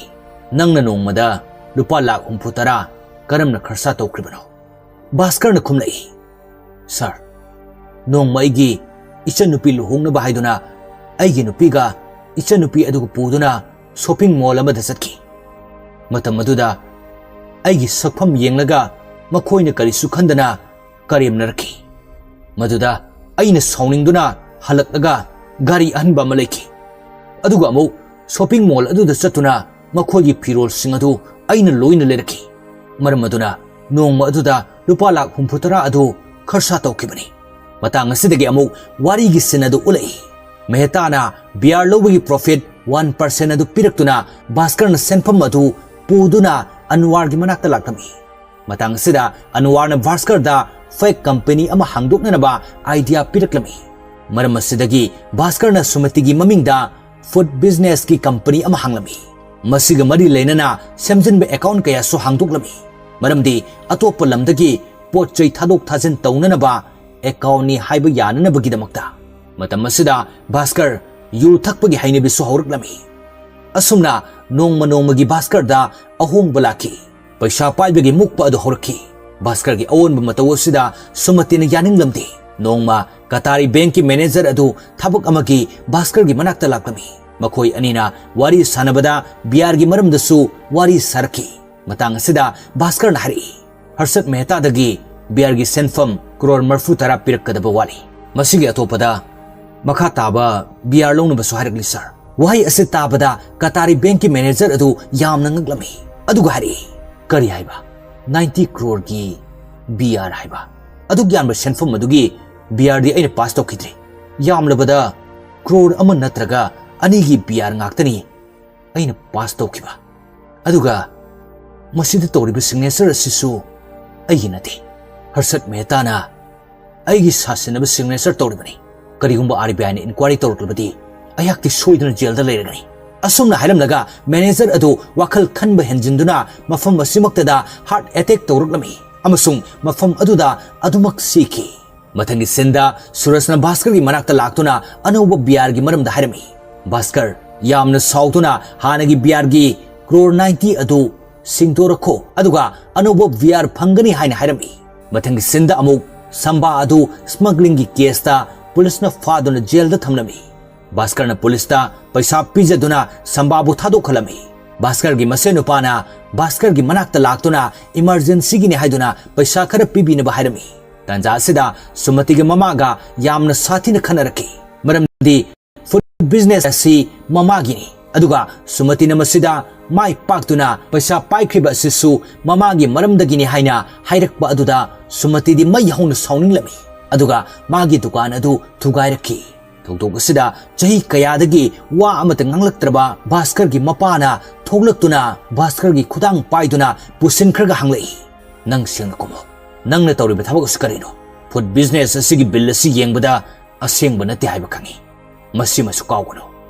"ꯅꯪꯅ ꯅꯣꯡꯃꯗ ꯂꯨꯄꯥ ꯂꯥꯈ ꯍꯨꯝꯐꯨꯇꯔꯥ ꯀꯔꯝꯅ ꯈꯔꯁꯥ ꯇꯧꯈ꯭ꯔꯤꯕꯅꯣ?" ꯚꯥꯁꯀꯔꯅ ꯈꯨꯝꯂꯛꯏ, "ꯁꯥꯔ, ꯅꯣꯡꯃ ꯑꯩꯒꯤ ꯏꯆꯟꯅꯨꯄꯤ ꯂꯨꯍꯣꯡꯅꯕ ꯍꯥꯏꯗꯨꯅ ꯑꯩꯒꯤ ꯅꯨꯄꯤꯒ ꯏꯆꯟꯅꯨꯄꯤ ꯑꯗꯨꯒ ꯄꯨꯗꯨꯅ ꯁꯣꯄꯤꯡ ꯃꯣꯜ ꯑꯃꯗ ꯆꯠꯈꯤ꯫ ꯃꯇꯝ ꯑꯗꯨꯗ ꯑꯩꯒꯤ ꯁꯛꯐꯝ ꯌꯦꯡꯂꯒ ꯃꯈꯣꯏꯅ ꯀꯔꯤꯁꯨ ꯈꯟꯗꯅ ꯀꯔꯦꯝꯅꯔꯛꯈꯤ꯫ ꯃꯗꯨꯗ ꯑꯩꯅ ꯁꯥꯎꯅꯤꯡꯗꯨꯅ ꯍꯜꯂꯛꯂꯒ ꯒꯥꯔꯤ ꯑꯍꯟꯕ ꯑꯃ ꯂꯩꯈꯤ꯫ ꯑꯗꯨꯒ ꯑꯃꯨꯛ ꯁꯣꯄꯤꯡ ꯃꯣꯜ ꯑꯗꯨꯗ ꯆꯠꯇꯨꯅ ꯃꯈꯣꯏꯒꯤ ꯐꯤꯔꯣꯜꯁꯤꯡ ꯑꯗꯨ ꯑꯩꯅ ꯂꯣꯏꯅ ꯂꯩꯔꯛꯈꯤ꯫ ꯃꯔꯝ ꯑꯗꯨꯅ ꯅꯣꯡꯃ ꯑꯗꯨꯗ ꯂꯨꯄꯥ ꯂꯥꯈ ꯍꯨꯝꯐꯨꯇꯔꯥ ꯑꯗꯨ ꯈꯔꯁꯥ ꯇꯧꯈꯤꯕꯅꯤ"꯫ ꯃꯇꯥꯡ ꯑꯁꯤꯗꯒꯤ ꯑꯃꯨꯛ ꯋꯥꯔꯤꯒꯤ ꯁꯤꯟ ꯑꯗꯨ ꯎꯠꯂꯛꯏ꯫ ꯃꯦꯍꯇꯥꯅ ꯕꯤꯌꯥꯔ ꯂꯧꯕꯒꯤ ꯄ꯭ꯔꯣꯐꯤꯠ ꯋꯥꯟ ꯄꯥꯔꯁꯦꯟ ꯑꯗꯨ ꯄꯤꯔꯛꯇꯨꯅ ꯚꯥꯁꯀꯔꯅ ꯁꯦꯟꯐꯝ ꯑꯗꯨ ꯄꯨꯗꯨꯅ ꯑꯟꯋꯥꯔꯒꯤ ꯃꯅꯥꯛꯇ ꯂꯥꯛꯂꯝꯃꯤ꯫ ꯃꯇꯥꯡ ꯑꯁꯤꯗ ꯑꯟꯋꯥꯔꯅ ꯚꯥꯁꯀꯔꯗ ꯐꯦꯛ ꯀꯝꯄꯦꯅꯤ ꯑꯃ ꯍꯥꯡꯗꯣꯛꯅꯅꯕ ꯑꯥꯏꯗꯤꯌꯥ ꯄꯤꯔꯛꯂꯝꯃꯤ꯫ ꯃꯔꯝ ꯑꯁꯤꯗꯒꯤ ꯚꯥꯁꯀꯔꯅ ꯁꯨꯃꯇꯤꯒꯤ ꯃꯃꯤꯡꯗ ꯐꯨꯗ ꯕꯤꯖꯤꯅꯦꯁꯀꯤ ꯀꯝꯄꯦꯅꯤ ꯑꯃ ꯍꯥꯡꯂꯝꯃꯤ꯫ ꯃꯁꯤꯒ ꯃꯔꯤ ꯂꯩꯅꯅ ꯁꯦꯝꯖꯤꯟꯕ ꯑꯦꯀꯥꯎꯟ ꯀꯌꯥꯁꯨ ꯍꯥꯡꯗꯣꯛꯂꯝꯃꯤ, ꯃꯔꯝꯗꯤ ꯑꯇꯣꯞꯄ ꯂꯝꯗꯒꯤ ꯄꯣꯠ ꯆꯩ ꯊꯥꯗꯣꯛ ꯊꯥꯖꯤꯟ ꯇꯧꯅꯅꯕ ꯑꯦꯀꯥꯎꯟꯅꯤ ꯍꯥꯏꯕ ꯌꯥꯅꯅꯕꯒꯤꯗꯃꯛꯇ꯫ ꯃꯇꯝ ꯑꯁꯤꯗ ꯚꯥꯁꯀꯔ ꯌꯨ ꯊꯛꯄꯒꯤ ꯍꯩꯅꯕꯤꯁꯨ ꯍꯧꯔꯛꯂꯝꯃꯤ꯫ ꯑꯁꯨꯝꯅ ꯅꯣꯡꯃ ꯅꯣꯡꯃꯒꯤ ꯚꯥꯁꯀꯔꯗ ꯑꯍꯣꯡꯕ ꯂꯥꯛꯈꯤ꯫ ꯄꯩꯁꯥ ꯄꯥꯏꯕꯒꯤ ꯃꯨꯛꯄ ꯑꯗꯨ ꯍꯧꯔꯛꯈꯤ꯫ ꯚꯥꯁꯀꯔꯒꯤ ꯑꯑꯣꯟꯕ ꯃꯇꯧ ꯑꯁꯤꯗ ꯁꯨꯃꯇꯤꯅ ꯌꯥꯅꯤꯡꯂꯝꯗꯦ꯫ ꯅꯣꯡꯃ ꯀꯇꯥꯔꯤ ꯕꯦꯡꯛꯀꯤ ꯃꯦꯅꯦꯖꯔ ꯑꯗꯨ ꯊꯕꯛ ꯑꯃꯒꯤ ꯚꯥꯁꯀꯔꯒꯤ ꯃꯅꯥꯛꯇ ꯂꯥꯛꯂꯝꯃꯤ꯫ ꯃꯈꯣꯏ ꯑꯅꯤꯅ ꯋꯥꯔꯤ ꯁꯥꯟꯅꯕꯗ ꯕꯤꯌꯥꯔꯒꯤ ꯃꯔꯝꯗꯁꯨ ꯋꯥꯔꯤ ꯁꯥꯔꯛꯈꯤ꯫ ꯃꯇꯥꯡ ꯑꯁꯤꯗ ꯚꯥꯁꯀꯔꯅ ꯍꯥꯏꯔꯛꯏ, "ꯍꯔꯁꯠ ꯃꯦꯍꯇꯥꯗꯒꯤ ꯕꯤꯌꯥꯔꯒꯤ ꯁꯦꯟꯐꯝ ꯀ꯭ꯔꯣꯔ ꯃꯔꯤꯐꯨꯇꯔꯥ ꯄꯤꯔꯛꯀꯗꯕ ꯋꯥꯠꯂꯤ꯫ ꯃꯁꯤꯒꯤ ꯑꯇꯣꯞꯄꯗ ꯃꯈꯥ ꯇꯥꯕ ꯕꯤ ꯑꯥꯔ ꯂꯧꯅꯕꯁꯨ ꯍꯥꯏꯔꯛꯂꯤ, ꯁꯥꯔ꯫ ꯋꯥꯍꯩ ꯑꯁꯤ ꯇꯥꯕꯗ ꯀꯇꯥꯔꯤ ꯕꯦꯡꯛꯀꯤ ꯃꯦꯅꯦꯖꯔ ꯑꯗꯨ ꯌꯥꯝꯅ ꯉꯛꯂꯝꯃꯤ, ꯑꯗꯨꯒ ꯍꯥꯏꯔꯛꯏ, "ꯀꯔꯤ ꯍꯥꯏꯕ? ꯅꯥꯏꯟꯇꯤ ꯀ꯭ꯔꯣꯔꯒꯤ ꯕꯤ ꯑꯥꯔ ꯍꯥꯏꯕ? ꯑꯗꯨꯛ ꯌꯥꯝꯕ ꯁꯦꯟꯐꯝ ꯑꯗꯨꯒꯤ ꯕꯤ ꯑꯥꯔꯗꯤ ꯑꯩꯅ ꯄꯥꯁ ꯇꯧꯈꯤꯗ꯭ꯔꯤ꯫ ꯌꯥꯝꯂꯕꯗ ꯀ꯭ꯔꯣꯔ ꯑꯃ ꯅꯠꯇ꯭ꯔꯒ ꯑꯅꯤꯒꯤ ꯕꯤ ꯑꯥꯔ ꯉꯥꯛꯇꯅꯤ ꯑꯩꯅ ꯄꯥꯁ ꯇꯧꯈꯤꯕ꯫ ꯑꯗꯨꯒ ꯃꯁꯤꯗ ꯇꯧꯔꯤꯕ ꯁꯤꯒꯅꯦꯆꯔ ꯑꯁꯤꯁꯨ ꯑꯩꯒꯤ ꯅꯠꯇꯦ꯫ ꯍꯔꯁꯠ ꯃꯦꯍꯇꯥꯅ ꯑꯩꯒꯤ ꯁꯥꯁꯤꯟꯅꯕ ꯁꯤꯒꯅꯦꯆꯔ ꯇꯧꯔꯤꯕꯅꯤ꯫ ꯀꯔꯤꯒꯨꯝꯕ ꯑꯥꯔ ꯕꯤ ꯑꯥꯏꯅ ꯏꯟꯀ꯭ꯋꯥꯏꯔꯤ ꯇꯧꯔꯛꯂꯕꯗꯤ ꯑꯩꯍꯥꯛꯇꯤ ꯁꯣꯏꯗꯅ ꯖꯦꯜꯗ ꯂꯩꯔꯒꯅꯤ"꯫ ꯑꯁꯨꯝꯅ ꯍꯥꯏꯔꯝꯂꯒ ꯃꯦꯅꯦꯖꯔ ꯑꯗꯨ ꯋꯥꯈꯜ ꯈꯟꯕ ꯍꯦꯟꯖꯤꯟꯗꯨꯅ ꯃꯐꯝ ꯑꯁꯤꯃꯛꯇꯗ ꯍꯥꯔꯠ ꯑꯦꯇꯦꯛ ꯇꯧꯔꯛꯂꯝꯃꯤ ꯑꯃꯁꯨꯡ ꯃꯐꯝ ꯑꯗꯨꯗ ꯑꯗꯨꯃꯛ ꯁꯤꯈꯤ꯫ ꯃꯊꯪꯒꯤ ꯁꯤꯟꯗ ꯁꯨꯔꯖꯅ ꯚꯥꯁꯀꯔꯒꯤ ꯃꯅꯥꯛꯇ ꯂꯥꯛꯇꯨꯅ ꯑꯅꯧꯕ ꯕꯤ ꯑꯥꯔꯒꯤ ꯃꯔꯝꯗ ꯍꯥꯏꯔꯝꯃꯤ꯫ ꯚꯥꯁꯀꯔ ꯌꯥꯝꯅ ꯁꯥꯎꯗꯨꯅ ꯍꯥꯟꯅꯒꯤ ꯕꯤ ꯑꯥꯔꯒꯤ ꯀ꯭ꯔꯣꯔ ꯅꯥꯏꯟꯇꯤ ꯑꯗꯨ ꯁꯤꯡꯗꯣꯔꯛꯈꯣ, ꯑꯗꯨꯒ ꯑꯅꯧꯕ ꯕꯤ ꯑꯥꯔ ꯐꯪꯒꯅꯤ ꯍꯥꯏꯅ ꯍꯥꯏꯔꯝꯃꯤ꯫ ꯃꯊꯪꯒꯤ ꯁꯤꯟꯗ ꯑꯃꯨꯛ ꯁꯝꯕꯥ ꯑꯗꯨ ꯁ꯭ꯃꯒ꯭ꯂꯤꯡꯒꯤ ꯀꯦꯁꯇ ꯄꯨꯂꯤꯁꯅ ꯐꯥꯗꯨꯅ ꯖꯦꯜꯗ ꯊꯝꯂꯝꯃꯤ꯫ ꯚꯥꯁꯀꯔꯅ ꯄꯨꯂꯤꯁꯇ ꯄꯩꯁꯥ ꯄꯤꯖꯗꯨꯅ ꯁꯝꯕꯥꯕꯨ ꯊꯥꯗꯣꯛꯍꯜꯂꯝꯃꯤ꯫ ꯚꯥꯁꯀꯔꯒꯤ ꯃꯁꯦꯟ ꯅꯨꯄꯥꯅ ꯚꯥꯁꯀꯔꯒꯤ ꯃꯅꯥꯛꯇ ꯂꯥꯛꯇꯨꯅ ꯏꯃꯔꯖꯦꯟꯁꯤꯒꯤꯅꯤ ꯍꯥꯏꯗꯨꯅ ꯄꯩꯁꯥ ꯈꯔ ꯄꯤꯕꯤꯅꯕ ꯍꯥꯏꯔꯝꯃꯤ꯫ ꯇꯥꯟꯖꯥ ꯑꯁꯤꯗ ꯁꯨꯃꯇꯤꯒ ꯃꯃꯥꯒ ꯌꯥꯝꯅ ꯁꯥꯊꯤꯅ ꯈꯟꯅꯔꯛꯈꯤ, ꯃꯔꯝꯗꯤ ꯐꯨꯗ ꯕꯤꯖꯤꯅꯦꯁ ꯑꯁꯤ ꯃꯃꯥꯒꯤꯅꯤ, ꯑꯗꯨꯒ ꯁꯨꯃꯇꯤꯅ ꯃꯁꯤꯗ ꯃꯥꯏ ꯄꯥꯛꯇꯨꯅ ꯄꯩꯁꯥ ꯄꯥꯏꯈ꯭ꯔꯤꯕ ꯑꯁꯤꯁꯨ ꯃꯃꯥꯒꯤ ꯃꯔꯝꯗꯒꯤꯅꯤ ꯍꯥꯏꯅ ꯍꯥꯏꯔꯛꯄ ꯑꯗꯨꯗ ꯁꯨꯃꯇꯤꯗꯤ ꯃꯩ ꯍꯧꯅ ꯁꯥꯎꯅꯤꯡꯂꯝꯃꯤ, ꯑꯗꯨꯒ ꯃꯥꯒꯤ ꯗꯨꯀꯥꯟ ꯑꯗꯨ ꯊꯨꯒꯥꯏꯔꯛꯈꯤ꯫ ꯊꯧꯗꯣꯛ ꯑꯁꯤꯗ ꯆꯍꯤ ꯀꯌꯥꯗꯒꯤ ꯋꯥ ꯑꯃꯠꯇ ꯉꯥꯡꯂꯛꯇ꯭ꯔꯕ ꯚꯥꯁꯀꯔꯒꯤ ꯃꯄꯥꯅ ꯊꯣꯛꯂꯛꯇꯨꯅ ꯚꯥꯁꯀꯔꯒꯤ ꯈꯨꯗꯥꯡ ꯄꯥꯏꯗꯨꯅ ꯄꯨꯁꯤꯟꯈ꯭ꯔꯒ ꯍꯪꯂꯛꯏ, "ꯅꯪ ꯁꯦꯡꯅ ꯈꯨꯝꯃꯨ꯫ ꯅꯪꯅ ꯇꯧꯔꯤꯕ ꯊꯕꯛ ꯑꯁꯤ ꯀꯔꯤꯅꯣ? ꯐꯨꯗ ꯕꯤꯖꯤꯅꯦꯁ ꯑꯁꯤꯒꯤ ꯕꯤꯜ ꯑꯁꯤ ꯌꯦꯡꯕꯗ ꯑꯁꯦꯡꯕ ꯅꯠꯇꯦ ꯍꯥꯏꯕ ꯈꯪꯉꯤ꯫ ꯃꯁꯤꯃꯁꯨ ꯀꯥꯎꯒꯅꯨ꯫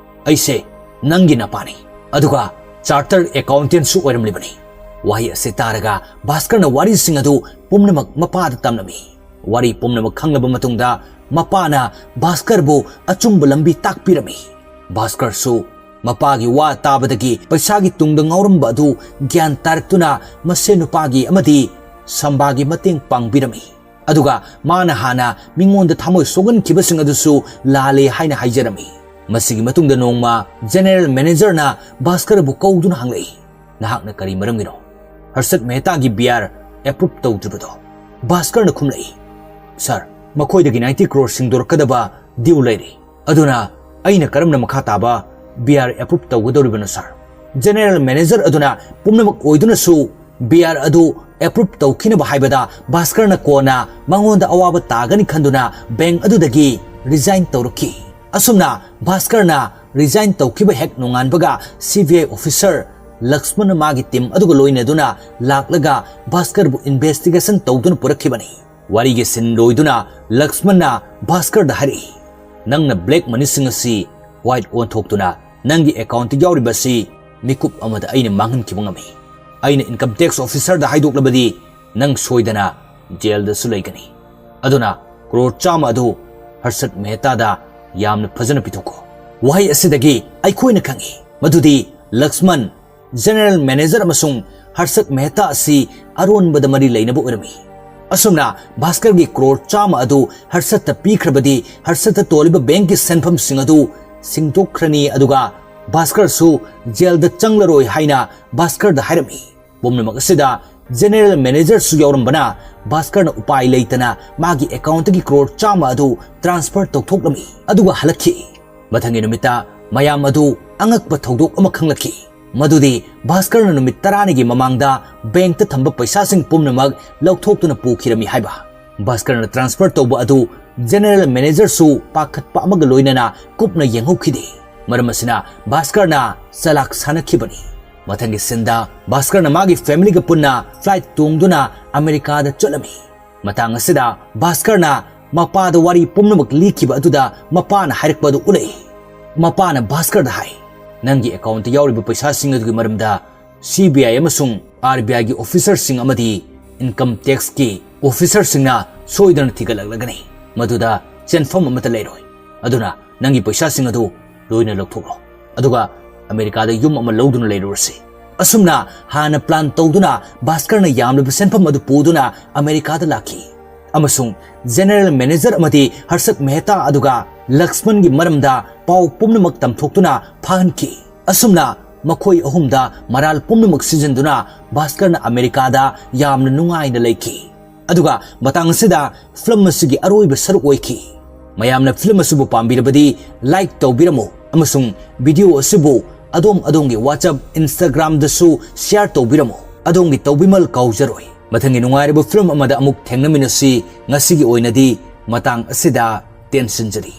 ꯑꯩꯁꯦ ꯅꯪꯒꯤ ꯅꯄꯥꯅꯤ, ꯑꯗꯨꯒ ꯆꯥꯔꯇꯔ ꯑꯦꯀꯥꯎꯟꯇꯦꯟꯁꯨ ꯑꯣꯏꯔꯝꯂꯤꯕꯅꯤ"꯫ ꯋꯥꯍꯩ ꯑꯁꯤ ꯇꯥꯔꯒ ꯚꯥꯁꯀꯔꯅ ꯋꯥꯔꯤꯁꯤꯡ ꯑꯗꯨ ꯄꯨꯝꯅꯃꯛ ꯃꯄꯥꯗ ꯇꯝꯂꯝꯃꯤ꯫ ꯋꯥꯔꯤ ꯄꯨꯝꯅꯃꯛ ꯈꯪꯂꯕ ꯃꯇꯨꯡꯗ ꯃꯄꯥꯅ ꯚꯥꯁꯀꯔꯕꯨ ꯑꯆꯨꯝꯕ ꯂꯝꯕꯤ ꯇꯥꯛꯄꯤꯔꯝꯃꯤ꯫ ꯚꯥꯁꯀꯔꯁꯨ ꯃꯄꯥꯒꯤ ꯋꯥ ꯇꯥꯕꯗꯒꯤ ꯄꯩꯁꯥꯒꯤ ꯇꯨꯡꯗ ꯉꯥꯎꯔꯝꯕ ꯑꯗꯨ ꯒ꯭ꯌꯥꯟ ꯇꯥꯔꯛꯇꯨꯅ ꯃꯁꯦꯟ ꯅꯨꯄꯥꯒꯤ ꯑꯃꯗꯤ ꯁꯝꯕꯥꯒꯤ ꯃꯇꯦꯡ ꯄꯥꯡꯕꯤꯔꯝꯃꯤ꯫ ꯑꯗꯨꯒ ꯃꯥꯅ ꯍꯥꯟꯅ ꯃꯤꯉꯣꯟꯗ ꯊꯃꯣꯏ ꯁꯣꯛꯍꯟꯈꯤꯕꯁꯤꯡ ꯑꯗꯨꯁꯨ ꯂꯥꯜꯂꯦ ꯍꯥꯏꯅ ꯍꯥꯏꯖꯔꯝꯃꯤ꯫ ꯃꯁꯤꯒꯤ ꯃꯇꯨꯡꯗ ꯅꯣꯡꯃ ꯖꯦꯅꯦꯔꯦꯜ ꯃꯦꯅꯦꯖꯔꯅ ꯚꯥꯁꯀꯔꯕꯨ ꯀꯧꯗꯨꯅ ꯍꯪꯂꯛꯏ, "ꯅꯍꯥꯛꯅ ꯀꯔꯤ ꯃꯔꯝꯒꯤꯅꯣ ꯍꯔꯁꯠ ꯃꯦꯍꯇꯥꯒꯤ ꯕꯤ ꯑꯥꯔ ꯑꯦꯄ꯭ꯔꯨꯞ ꯇꯧꯗ꯭ꯔꯤꯕꯗꯣ?" ꯚꯥꯁꯀꯔꯅ ꯈꯨꯝꯂꯛꯏ, "ꯁꯥꯔ, ꯃꯈꯣꯏꯗꯒꯤ ꯅꯥꯏꯟꯇꯤ ꯀ꯭ꯔꯣꯔ ꯁꯤꯡꯗꯣꯔꯛꯀꯗꯕ ꯗ꯭ꯌꯨ ꯂꯩꯔꯤ꯫ ꯑꯗꯨꯅ ꯑꯩꯅ ꯀꯔꯝꯅ ꯃꯈꯥ ꯇꯥꯕ ꯕꯤ ꯑꯥꯔ ꯑꯦꯄ꯭ꯔꯨꯞ ꯇꯧꯒꯗꯧꯔꯤꯕꯅꯣ ꯁꯥꯔ? ꯖꯦꯅꯦꯔꯦꯜ ꯃꯦꯅꯦꯖꯔ ꯑꯗꯨꯅ ꯄꯨꯝꯅꯃꯛ ꯑꯣꯏꯗꯨꯅꯁꯨ ꯕꯤ ꯑꯥꯔ ꯑꯗꯨ ꯑꯦꯄ꯭ꯔꯨꯞ ꯇꯧꯈꯤꯅꯕ ꯍꯥꯏꯕꯗ ꯚꯥꯁꯀꯔꯅ ꯀꯣꯟꯅ ꯃꯉꯣꯟꯗ ꯑꯋꯥꯕ ꯇꯥꯒꯅꯤ ꯈꯟꯗꯨꯅ ꯕꯦꯡꯛ ꯑꯗꯨꯗꯒꯤ ꯔꯤꯖꯥꯏꯟ ꯇꯧꯔꯛꯈꯤ꯫ ꯑꯁꯨꯝꯅ ꯚꯥꯁꯀꯔꯅ ꯔꯤꯖꯥꯏꯟ ꯇꯧꯈꯤꯕ ꯍꯦꯛ ꯅꯣꯡꯉꯥꯟꯕꯒ ꯁꯤ ꯕꯤ ꯑꯥꯏ ꯑꯣꯐꯤꯁꯔ ꯂꯛꯁꯃꯟꯅ ꯃꯥꯒꯤ ꯇꯤꯝ ꯑꯗꯨꯒ ꯂꯣꯏꯅꯗꯨꯅ ꯂꯥꯛꯂꯒ ꯚꯥꯁꯀꯔꯕꯨ ꯏꯟꯚꯦꯁꯇꯤꯒꯦꯁꯟ ꯇꯧꯗꯨꯅ ꯄꯨꯔꯛꯈꯤꯕꯅꯤ꯫ ꯋꯥꯔꯤꯒꯤ ꯁꯤꯟ ꯂꯣꯏꯗꯨꯅ ꯂꯛꯁꯃꯟꯅ ꯚꯥꯁꯀꯔꯗ ꯍꯥꯏꯔꯛꯏ, "ꯅꯪꯅ ꯕ꯭ꯂꯦꯛ ꯃꯅꯤꯁꯤꯡ ꯑꯁꯤ ꯋꯥꯏꯠ ꯑꯣꯟꯊꯣꯛꯇꯨꯅ ꯅꯪꯒꯤ ꯑꯦꯀꯥꯎꯟꯠꯇ ꯌꯥꯎꯔꯤꯕ ꯑꯁꯤ ꯃꯤꯀꯨꯞ ꯑꯃꯗ ꯑꯩꯅ ꯃꯥꯡꯍꯟꯈꯤꯕ ꯉꯝꯃꯤ꯫ ꯑꯩꯅ ꯏꯟꯀꯝ ꯇꯦꯛꯁ ꯑꯣꯐꯤꯁꯔꯗ ꯍꯥꯏꯗꯣꯛꯂꯕꯗꯤ ꯅꯪ ꯁꯣꯏꯗꯅ ꯖꯦꯜꯗꯁꯨ ꯂꯩꯒꯅꯤ꯫ ꯑꯗꯨꯅ ꯀ꯭ꯔꯣꯔ ꯆꯥꯝꯃ ꯑꯗꯨ ꯍꯔꯁꯠ ꯃꯦꯍꯇꯥꯗ ꯌꯥꯝꯅ ꯐꯖꯅ ꯄꯤꯊꯣꯛꯈꯣ"꯫ ꯋꯥꯍꯩ ꯑꯁꯤꯗꯒꯤ ꯑꯩꯈꯣꯏꯅ ꯈꯪꯏ ꯃꯗꯨꯗꯤ ꯂꯛꯁꯃꯟ ꯖꯦꯅꯦꯔꯦꯜ ꯃꯦꯅꯦꯖꯔ ꯑꯃꯁꯨꯡ ꯍꯔꯁꯠ ꯃꯦꯍꯇꯥ ꯑꯁꯤ ꯑꯔꯣꯟꯕꯗ ꯃꯔꯤ ꯂꯩꯅꯕ ꯑꯣꯏꯔꯝꯃꯤ꯫ ꯑꯁꯨꯝꯅ ꯚꯥꯁꯀꯔꯒꯤ ꯀ꯭ꯔꯣꯔ ꯆꯥꯝꯃ ꯑꯗꯨ ꯍꯔꯁꯠꯇ ꯄꯤꯈ꯭ꯔꯕꯗꯤ ꯍꯔꯁꯠꯇ ꯇꯣꯜꯂꯤꯕ ꯕꯦꯡꯛꯀꯤ ꯁꯦꯟꯐꯝꯁꯤꯡ ꯑꯗꯨ ꯁꯤꯡꯗꯣꯛꯈ꯭ꯔꯅꯤ, ꯑꯗꯨꯒ ꯚꯥꯁꯀꯔꯁꯨ ꯖꯦꯜꯗ ꯆꯪꯂꯔꯣꯏ ꯍꯥꯏꯅ ꯚꯥꯁꯀꯔꯗ ꯍꯥꯏꯔꯝꯃꯤ꯫ ꯄꯨꯝꯅꯃꯛ ꯑꯁꯤꯗ ꯖꯦꯅꯦꯔꯦꯜ ꯃꯦꯅꯦꯖꯔꯁꯨ ꯌꯥꯎꯔꯝꯕꯅ ꯚꯥꯁꯀꯔꯅ ꯎꯄꯥꯏ ꯂꯩꯇꯅ ꯃꯥꯒꯤ ꯑꯦꯀꯥꯎꯟꯠꯇꯒꯤ ꯀ꯭ꯔꯣꯔ ꯆꯥꯝꯃ ꯑꯗꯨ ꯇ꯭ꯔꯥꯟꯁꯐꯔ ꯇꯧꯊꯣꯛꯂꯝꯃꯤ, ꯑꯗꯨꯒ ꯍꯜꯂꯛꯈꯤ꯫ ꯃꯊꯪꯒꯤ ꯅꯨꯃꯤꯠꯇ ꯃꯌꯥꯝ ꯑꯗꯨ ꯑꯉꯛꯄ ꯊꯧꯗꯣꯛ ꯑꯃ ꯈꯪꯂꯛꯈꯤ, ꯃꯗꯨꯗꯤ ꯚꯥꯁꯀꯔꯅ ꯅꯨꯃꯤꯠ ꯇꯔꯥꯅꯤꯒꯤ ꯃꯃꯥꯡꯗ ꯕꯦꯡꯛꯇ ꯊꯝꯕ ꯄꯩꯁꯥꯁꯤꯡ ꯄꯨꯝꯅꯃꯛ ꯂꯧꯊꯣꯛꯇꯨꯅ ꯄꯨꯈꯤꯔꯝꯃꯤ ꯍꯥꯏꯕ꯫ ꯚꯥꯁꯀꯔꯅ ꯇ꯭ꯔꯥꯟꯁꯐꯔ ꯇꯧꯕ ꯑꯗꯨ ꯖꯦꯅꯦꯔꯦꯜ ꯃꯦꯅꯦꯖꯔꯁꯨ ꯄꯥꯈꯠꯄ ꯑꯃꯒ ꯂꯣꯏꯅꯅ ꯀꯨꯞꯅ ꯌꯦꯡꯍꯧꯈꯤꯗꯦ꯫ ꯃꯔꯝ ꯑꯁꯤꯅ ꯚꯥꯁꯀꯔꯅ ꯆꯂꯥꯛ ꯁꯥꯟꯅꯈꯤꯕꯅꯤ꯫ ꯃꯊꯪꯒꯤ ꯁꯤꯟꯗ ꯚꯥꯁꯀꯔꯅ ꯃꯥꯒꯤ ꯐꯦꯃꯤꯂꯤꯒ ꯄꯨꯟꯅ ꯐ꯭ꯂꯥꯏꯠ ꯇꯣꯡꯗꯨꯅ ꯑꯃꯦꯔꯤꯀꯥꯗ ꯆꯠꯂꯝꯃꯤ꯫ ꯃꯇꯥꯡ ꯑꯁꯤꯗ ꯚꯥꯁꯀꯔꯅ ꯃꯄꯥꯗ ꯋꯥꯔꯤ ꯄꯨꯝꯅꯃꯛ ꯂꯤꯈꯤꯕ ꯑꯗꯨꯗ ꯃꯄꯥꯅ ꯍꯥꯏꯔꯛꯄ ꯑꯗꯨ ꯎꯠꯂꯛꯏ꯫ ꯃꯄꯥꯅ ꯚꯥꯁꯀꯔꯗ ꯍꯥꯏ, "ꯅꯪꯒꯤ ꯑꯦꯀꯥꯎꯟꯠꯇ ꯌꯥꯎꯔꯤꯕ ꯄꯩꯁꯥꯁꯤꯡ ꯑꯗꯨꯒꯤ ꯃꯔꯝꯗ ꯁꯤ ꯕꯤ ꯑꯥꯏ ꯑꯃꯁꯨꯡ ꯑꯥꯔ ꯕꯤ ꯑꯥꯏꯒꯤ ꯑꯣꯐꯤꯁꯔꯁꯤꯡ ꯑꯃꯗꯤ ꯏꯟꯀꯝ ꯇꯦꯛꯁꯀꯤ ꯑꯣꯐꯤꯁꯔꯁꯤꯡꯅ ꯁꯣꯏꯗꯅ ꯊꯤꯒꯠꯂꯛꯂꯒꯅꯤ꯫ ꯃꯗꯨꯗ ꯆꯦꯟꯐꯝ ꯑꯃꯠꯇ ꯂꯩꯔꯣꯏ꯫ ꯑꯗꯨꯅ ꯅꯪꯒꯤ ꯄꯩꯁꯥꯁꯤꯡ ꯑꯗꯨ ꯂꯣꯏꯅ ꯂꯧꯊꯣꯛꯂꯣ, ꯑꯗꯨꯒ ꯑꯃꯦꯔꯤꯀꯥꯗ ꯌꯨꯝ ꯑꯃ ꯂꯧꯗꯨꯅ ꯂꯩꯔꯨꯔꯁꯤ"꯫ ꯑꯁꯨꯝꯅ ꯍꯥꯟꯅ ꯄ꯭ꯂꯥꯟ ꯇꯧꯗꯨꯅ ꯚꯥꯁꯀꯔꯅ ꯌꯥꯝꯂꯕ ꯁꯦꯟꯐꯝ ꯑꯗꯨ ꯄꯨꯗꯨꯅ ꯑꯃꯦꯔꯤꯀꯥꯗ ꯂꯥꯛꯈꯤ ꯑꯃꯁꯨꯡ ꯖꯦꯅꯦꯔꯦꯜ ꯃꯦꯅꯦꯖꯔ ꯑꯃꯗꯤ ꯍꯔꯁꯠ ꯃꯦꯍꯇꯥ ꯑꯗꯨꯒ ꯂꯛꯁꯃꯟꯒꯤ ꯃꯔꯝꯗ ꯄꯥꯎ ꯄꯨꯝꯅꯃꯛ ꯇꯝꯊꯣꯛꯇꯨꯅ ꯐꯥꯍꯟꯈꯤ꯫ ꯑꯁꯨꯝꯅ ꯃꯈꯣꯏ ꯑꯍꯨꯝꯗ ꯃꯔꯥꯜ ꯄꯨꯝꯅꯃꯛ ꯁꯤꯖꯤꯟꯗꯨꯅ ꯚꯥꯁꯀꯔꯅ ꯑꯃꯦꯔꯤꯀꯥꯗ ꯌꯥꯝꯅ ꯅꯨꯡꯉꯥꯏꯅ ꯂꯩꯈꯤ꯫ ꯑꯗꯨꯒ ꯃꯇꯥꯡ ꯑꯁꯤꯗ ꯐꯤꯂꯝ ꯑꯁꯤꯒꯤ ꯑꯔꯣꯏꯕ ꯁꯔꯨꯛ ꯑꯣꯏꯈꯤ꯫ ꯃꯌꯥꯝꯅ ꯐꯤꯂꯝ ꯑꯁꯤꯕꯨ ꯄꯥꯝꯕꯤꯔꯕꯗꯤ ꯂꯥꯏꯛ ꯇꯧꯕꯤꯔꯝꯃꯨ ꯑꯃꯁꯨꯡ ꯚꯤꯗꯤꯑꯣ ꯑꯁꯤꯕꯨ ꯑꯗꯣꯝ ꯑꯗꯣꯝꯒꯤ WhatsApp, Instagram-ꯗꯁꯨ ꯁꯤꯌꯥꯔ ꯇꯧꯕꯤꯔꯝꯃꯨ꯫ ꯑꯗꯣꯝꯒꯤ ꯇꯧꯕꯤꯃꯜ ꯀꯥꯎꯖꯔꯣꯏ꯫ ꯃꯊꯪꯒꯤ ꯅꯨꯡꯉꯥꯏꯔꯕ ꯐꯤꯂꯝ ꯑꯃꯗ ꯑꯃꯨꯛ ꯊꯦꯡꯅꯃꯤꯟꯅꯁꯤ꯫ ꯉꯁꯤꯒꯤ ꯑꯣꯏꯅꯗꯤ ꯃꯇꯥꯡ ꯑꯁꯤꯗ ꯇꯦꯟꯁꯤꯟꯖꯔꯤ꯫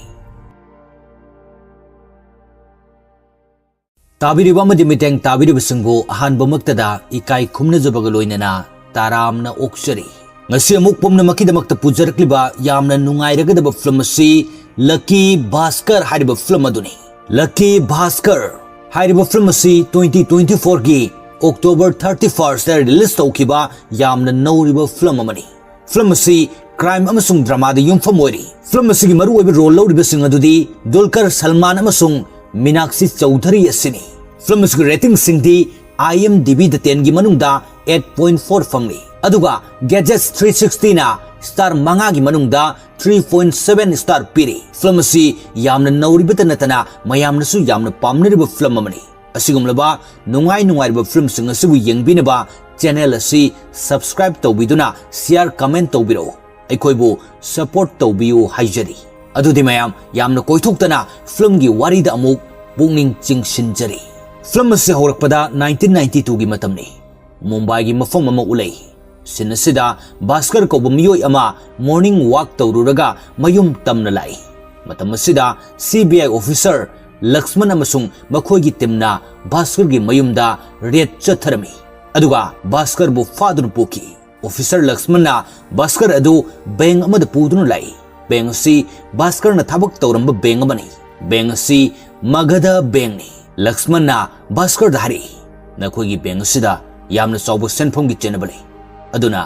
ꯇꯥꯕꯤꯔꯤꯕ ꯑꯃꯗꯤ ꯃꯤꯠꯌꯦꯡ ꯇꯥꯕꯤꯔꯤꯕꯁꯤꯡꯕꯨ ꯑꯍꯥꯟꯕꯃꯛꯇꯗ ꯏꯀꯥꯏ ꯈꯨꯝꯅꯖꯕꯒ ꯂꯣꯏꯅꯅ ꯇꯔꯥꯝꯅ ꯑꯣꯛꯆꯔꯤ꯫ ꯉꯁꯤ ꯑꯃꯨꯛ ꯄꯨꯝꯅꯃꯛꯀꯤꯗꯃꯛꯇ ꯄꯨꯖꯔꯛꯂꯤꯕ ꯌꯥꯝꯅ ꯅꯨꯡꯉꯥꯏꯔꯒꯗꯕ ꯐꯤꯂꯝ ꯑꯁꯤ ꯂꯛꯀꯤ ꯚꯥꯁꯀꯔ ꯍꯥꯏꯔꯤꯕ ꯐꯤꯂꯝ ꯑꯗꯨꯅꯤ꯫ ꯂꯛꯀꯤ ꯚꯥꯁꯀꯔ ꯍꯥꯏꯔꯤꯕ ꯐꯤꯂꯝ ꯑꯁꯤ twenty twenty-four-ꯒꯤ October thirty-first-ꯇ ꯔꯤꯂꯤꯖ ꯇꯧꯈꯤꯕ ꯌꯥꯝꯅ ꯅꯧꯔꯤꯕ ꯐꯤꯂꯝ ꯑꯃꯅꯤ꯫ ꯐꯤꯂꯝ ꯑꯁꯤ ꯀ꯭ꯔꯥꯏꯝ ꯑꯃꯁꯨꯡ ꯗ꯭ꯔꯃꯥꯗ ꯌꯨꯝꯐꯝ ꯑꯣꯏꯔꯤ꯫ ꯐꯤꯂꯝ ꯑꯁꯤꯒꯤ ꯃꯔꯨꯑꯣꯏꯕ ꯔꯣꯜ ꯂꯧꯔꯤꯕꯁꯤꯡ ꯑꯗꯨꯗꯤ ꯗꯨꯜꯀꯔ ꯁꯜꯃꯥꯟ ꯑꯃꯁꯨꯡ ꯃꯤꯅꯥꯛꯁꯤ ꯆꯧꯙꯔꯤ ꯑꯁꯤꯅꯤ꯫ ꯐꯤꯂꯝ ꯑꯁꯤꯒꯤ ꯔꯦꯇꯤꯡꯁꯤꯡꯗꯤ IMDb-ꯗ ten-ꯒꯤ ꯃꯅꯨꯡꯗ eight point four ꯐꯪꯂꯤ, ꯑꯗꯨꯒ Gadgets three sixty-ꯅ ꯁ꯭ꯇꯥꯔ ꯃꯉꯥꯒꯤ ꯃꯅꯨꯡꯗ three point seven ꯁ꯭ꯇꯥꯔ ꯄꯤꯔꯤ꯫ ꯐꯤꯂꯝ ꯑꯁꯤ ꯌꯥꯝꯅ ꯅꯧꯔꯤꯕꯇ ꯅꯠꯇꯅ ꯃꯌꯥꯝꯅꯁꯨ ꯌꯥꯝꯅ ꯄꯥꯝꯅꯔꯤꯕ ꯐꯤꯂꯝ ꯑꯃꯅꯤ꯫ ꯑꯁꯤꯒꯨꯝꯂꯕ ꯅꯨꯡꯉꯥꯏ ꯅꯨꯡꯉꯥꯏꯔꯕ ꯐꯤꯂꯝꯁꯤꯡ ꯑꯁꯤꯕꯨ ꯌꯦꯡꯕꯤꯅꯕ ꯆꯦꯅꯦꯜ ꯑꯁꯤ ꯁꯕꯁꯀ꯭ꯔꯥꯏꯕ ꯇꯧꯕꯤꯗꯨꯅ ꯁꯤꯌꯥꯔ, ꯀꯃꯦꯟ ꯇꯧꯕꯤꯔꯛꯎ꯫ ꯑꯩꯈꯣꯏꯕꯨ ꯁꯄꯣꯔꯠ ꯇꯧꯕꯤꯌꯨ ꯍꯥꯏꯖꯔꯤ꯫ ꯑꯗꯨꯗꯤ ꯃꯌꯥꯝ, ꯌꯥꯝꯅ ꯀꯣꯏꯊꯣꯛꯇꯅ ꯐꯤꯂꯝꯒꯤ ꯋꯥꯔꯤꯗ ꯑꯃꯨꯛ ꯄꯨꯛꯅꯤꯡ ꯆꯤꯡꯁꯤꯟꯖꯔꯤ꯫ ꯐꯤꯂꯝ ꯑꯁꯤ ꯍꯧꯔꯛꯄꯗ nineteen ninety-two-ꯒꯤ ꯃꯇꯝꯅꯤ꯫ ꯃꯨꯝꯕꯥꯏꯒꯤ ꯃꯐꯝ ꯑꯃ ꯎꯠꯂꯛꯏ꯫ ꯁꯤꯟ ꯑꯁꯤꯗ ꯚꯥꯁꯀꯔ ꯀꯧꯕ ꯃꯤꯑꯣꯏ ꯑꯃ ꯃꯣꯔꯅꯤꯡ ꯋꯥꯛ ꯇꯧꯔꯨꯔꯒ ꯃꯌꯨꯝ ꯇꯝꯅ ꯂꯥꯛꯏ꯫ ꯃꯇꯝ ꯑꯁꯤꯗ CBI ꯑꯣꯐꯤꯁꯔ ꯂꯛꯁꯃꯟ ꯑꯃꯁꯨꯡ ꯃꯈꯣꯏꯒꯤ ꯇꯤꯝꯅ ꯚꯥꯁꯀꯔꯒꯤ ꯃꯌꯨꯝꯗ ꯔꯦꯗ ꯆꯠꯊꯔꯝꯃꯤ, ꯑꯗꯨꯒ ꯚꯥꯁꯀꯔꯕꯨ ꯐꯥꯗꯨꯅ ꯄꯨꯈꯤ꯫ ꯑꯣꯐꯤꯁꯔ ꯂꯛꯁꯃꯟꯅ ꯚꯥꯁꯀꯔ ꯑꯗꯨ ꯕꯦꯡ ꯑꯃꯗ ꯄꯨꯗꯨꯅ ꯂꯥꯛꯏ꯫ ꯕꯦꯡ ꯑꯁꯤ ꯚꯥꯁꯀꯔꯅ ꯊꯕꯛ ꯇꯧꯔꯝꯕ ꯕꯦꯡ ꯑꯃꯅꯤ꯫ ꯕꯦꯡ ꯑꯁꯤ ꯃꯒꯙ ꯕꯦꯡꯅꯤ꯫ ꯂꯛꯁꯃꯟꯅ ꯚꯥꯁꯀꯔꯗ ꯍꯥꯏꯔꯛꯏ, "ꯅꯈꯣꯏꯒꯤ ꯕꯦꯡ ꯑꯁꯤꯗ ꯌꯥꯝꯅ ꯆꯥꯎꯕ ꯁꯦꯟꯐꯝꯒꯤ ꯆꯦꯟꯅꯕ ꯂꯩ, ꯑꯗꯨꯅ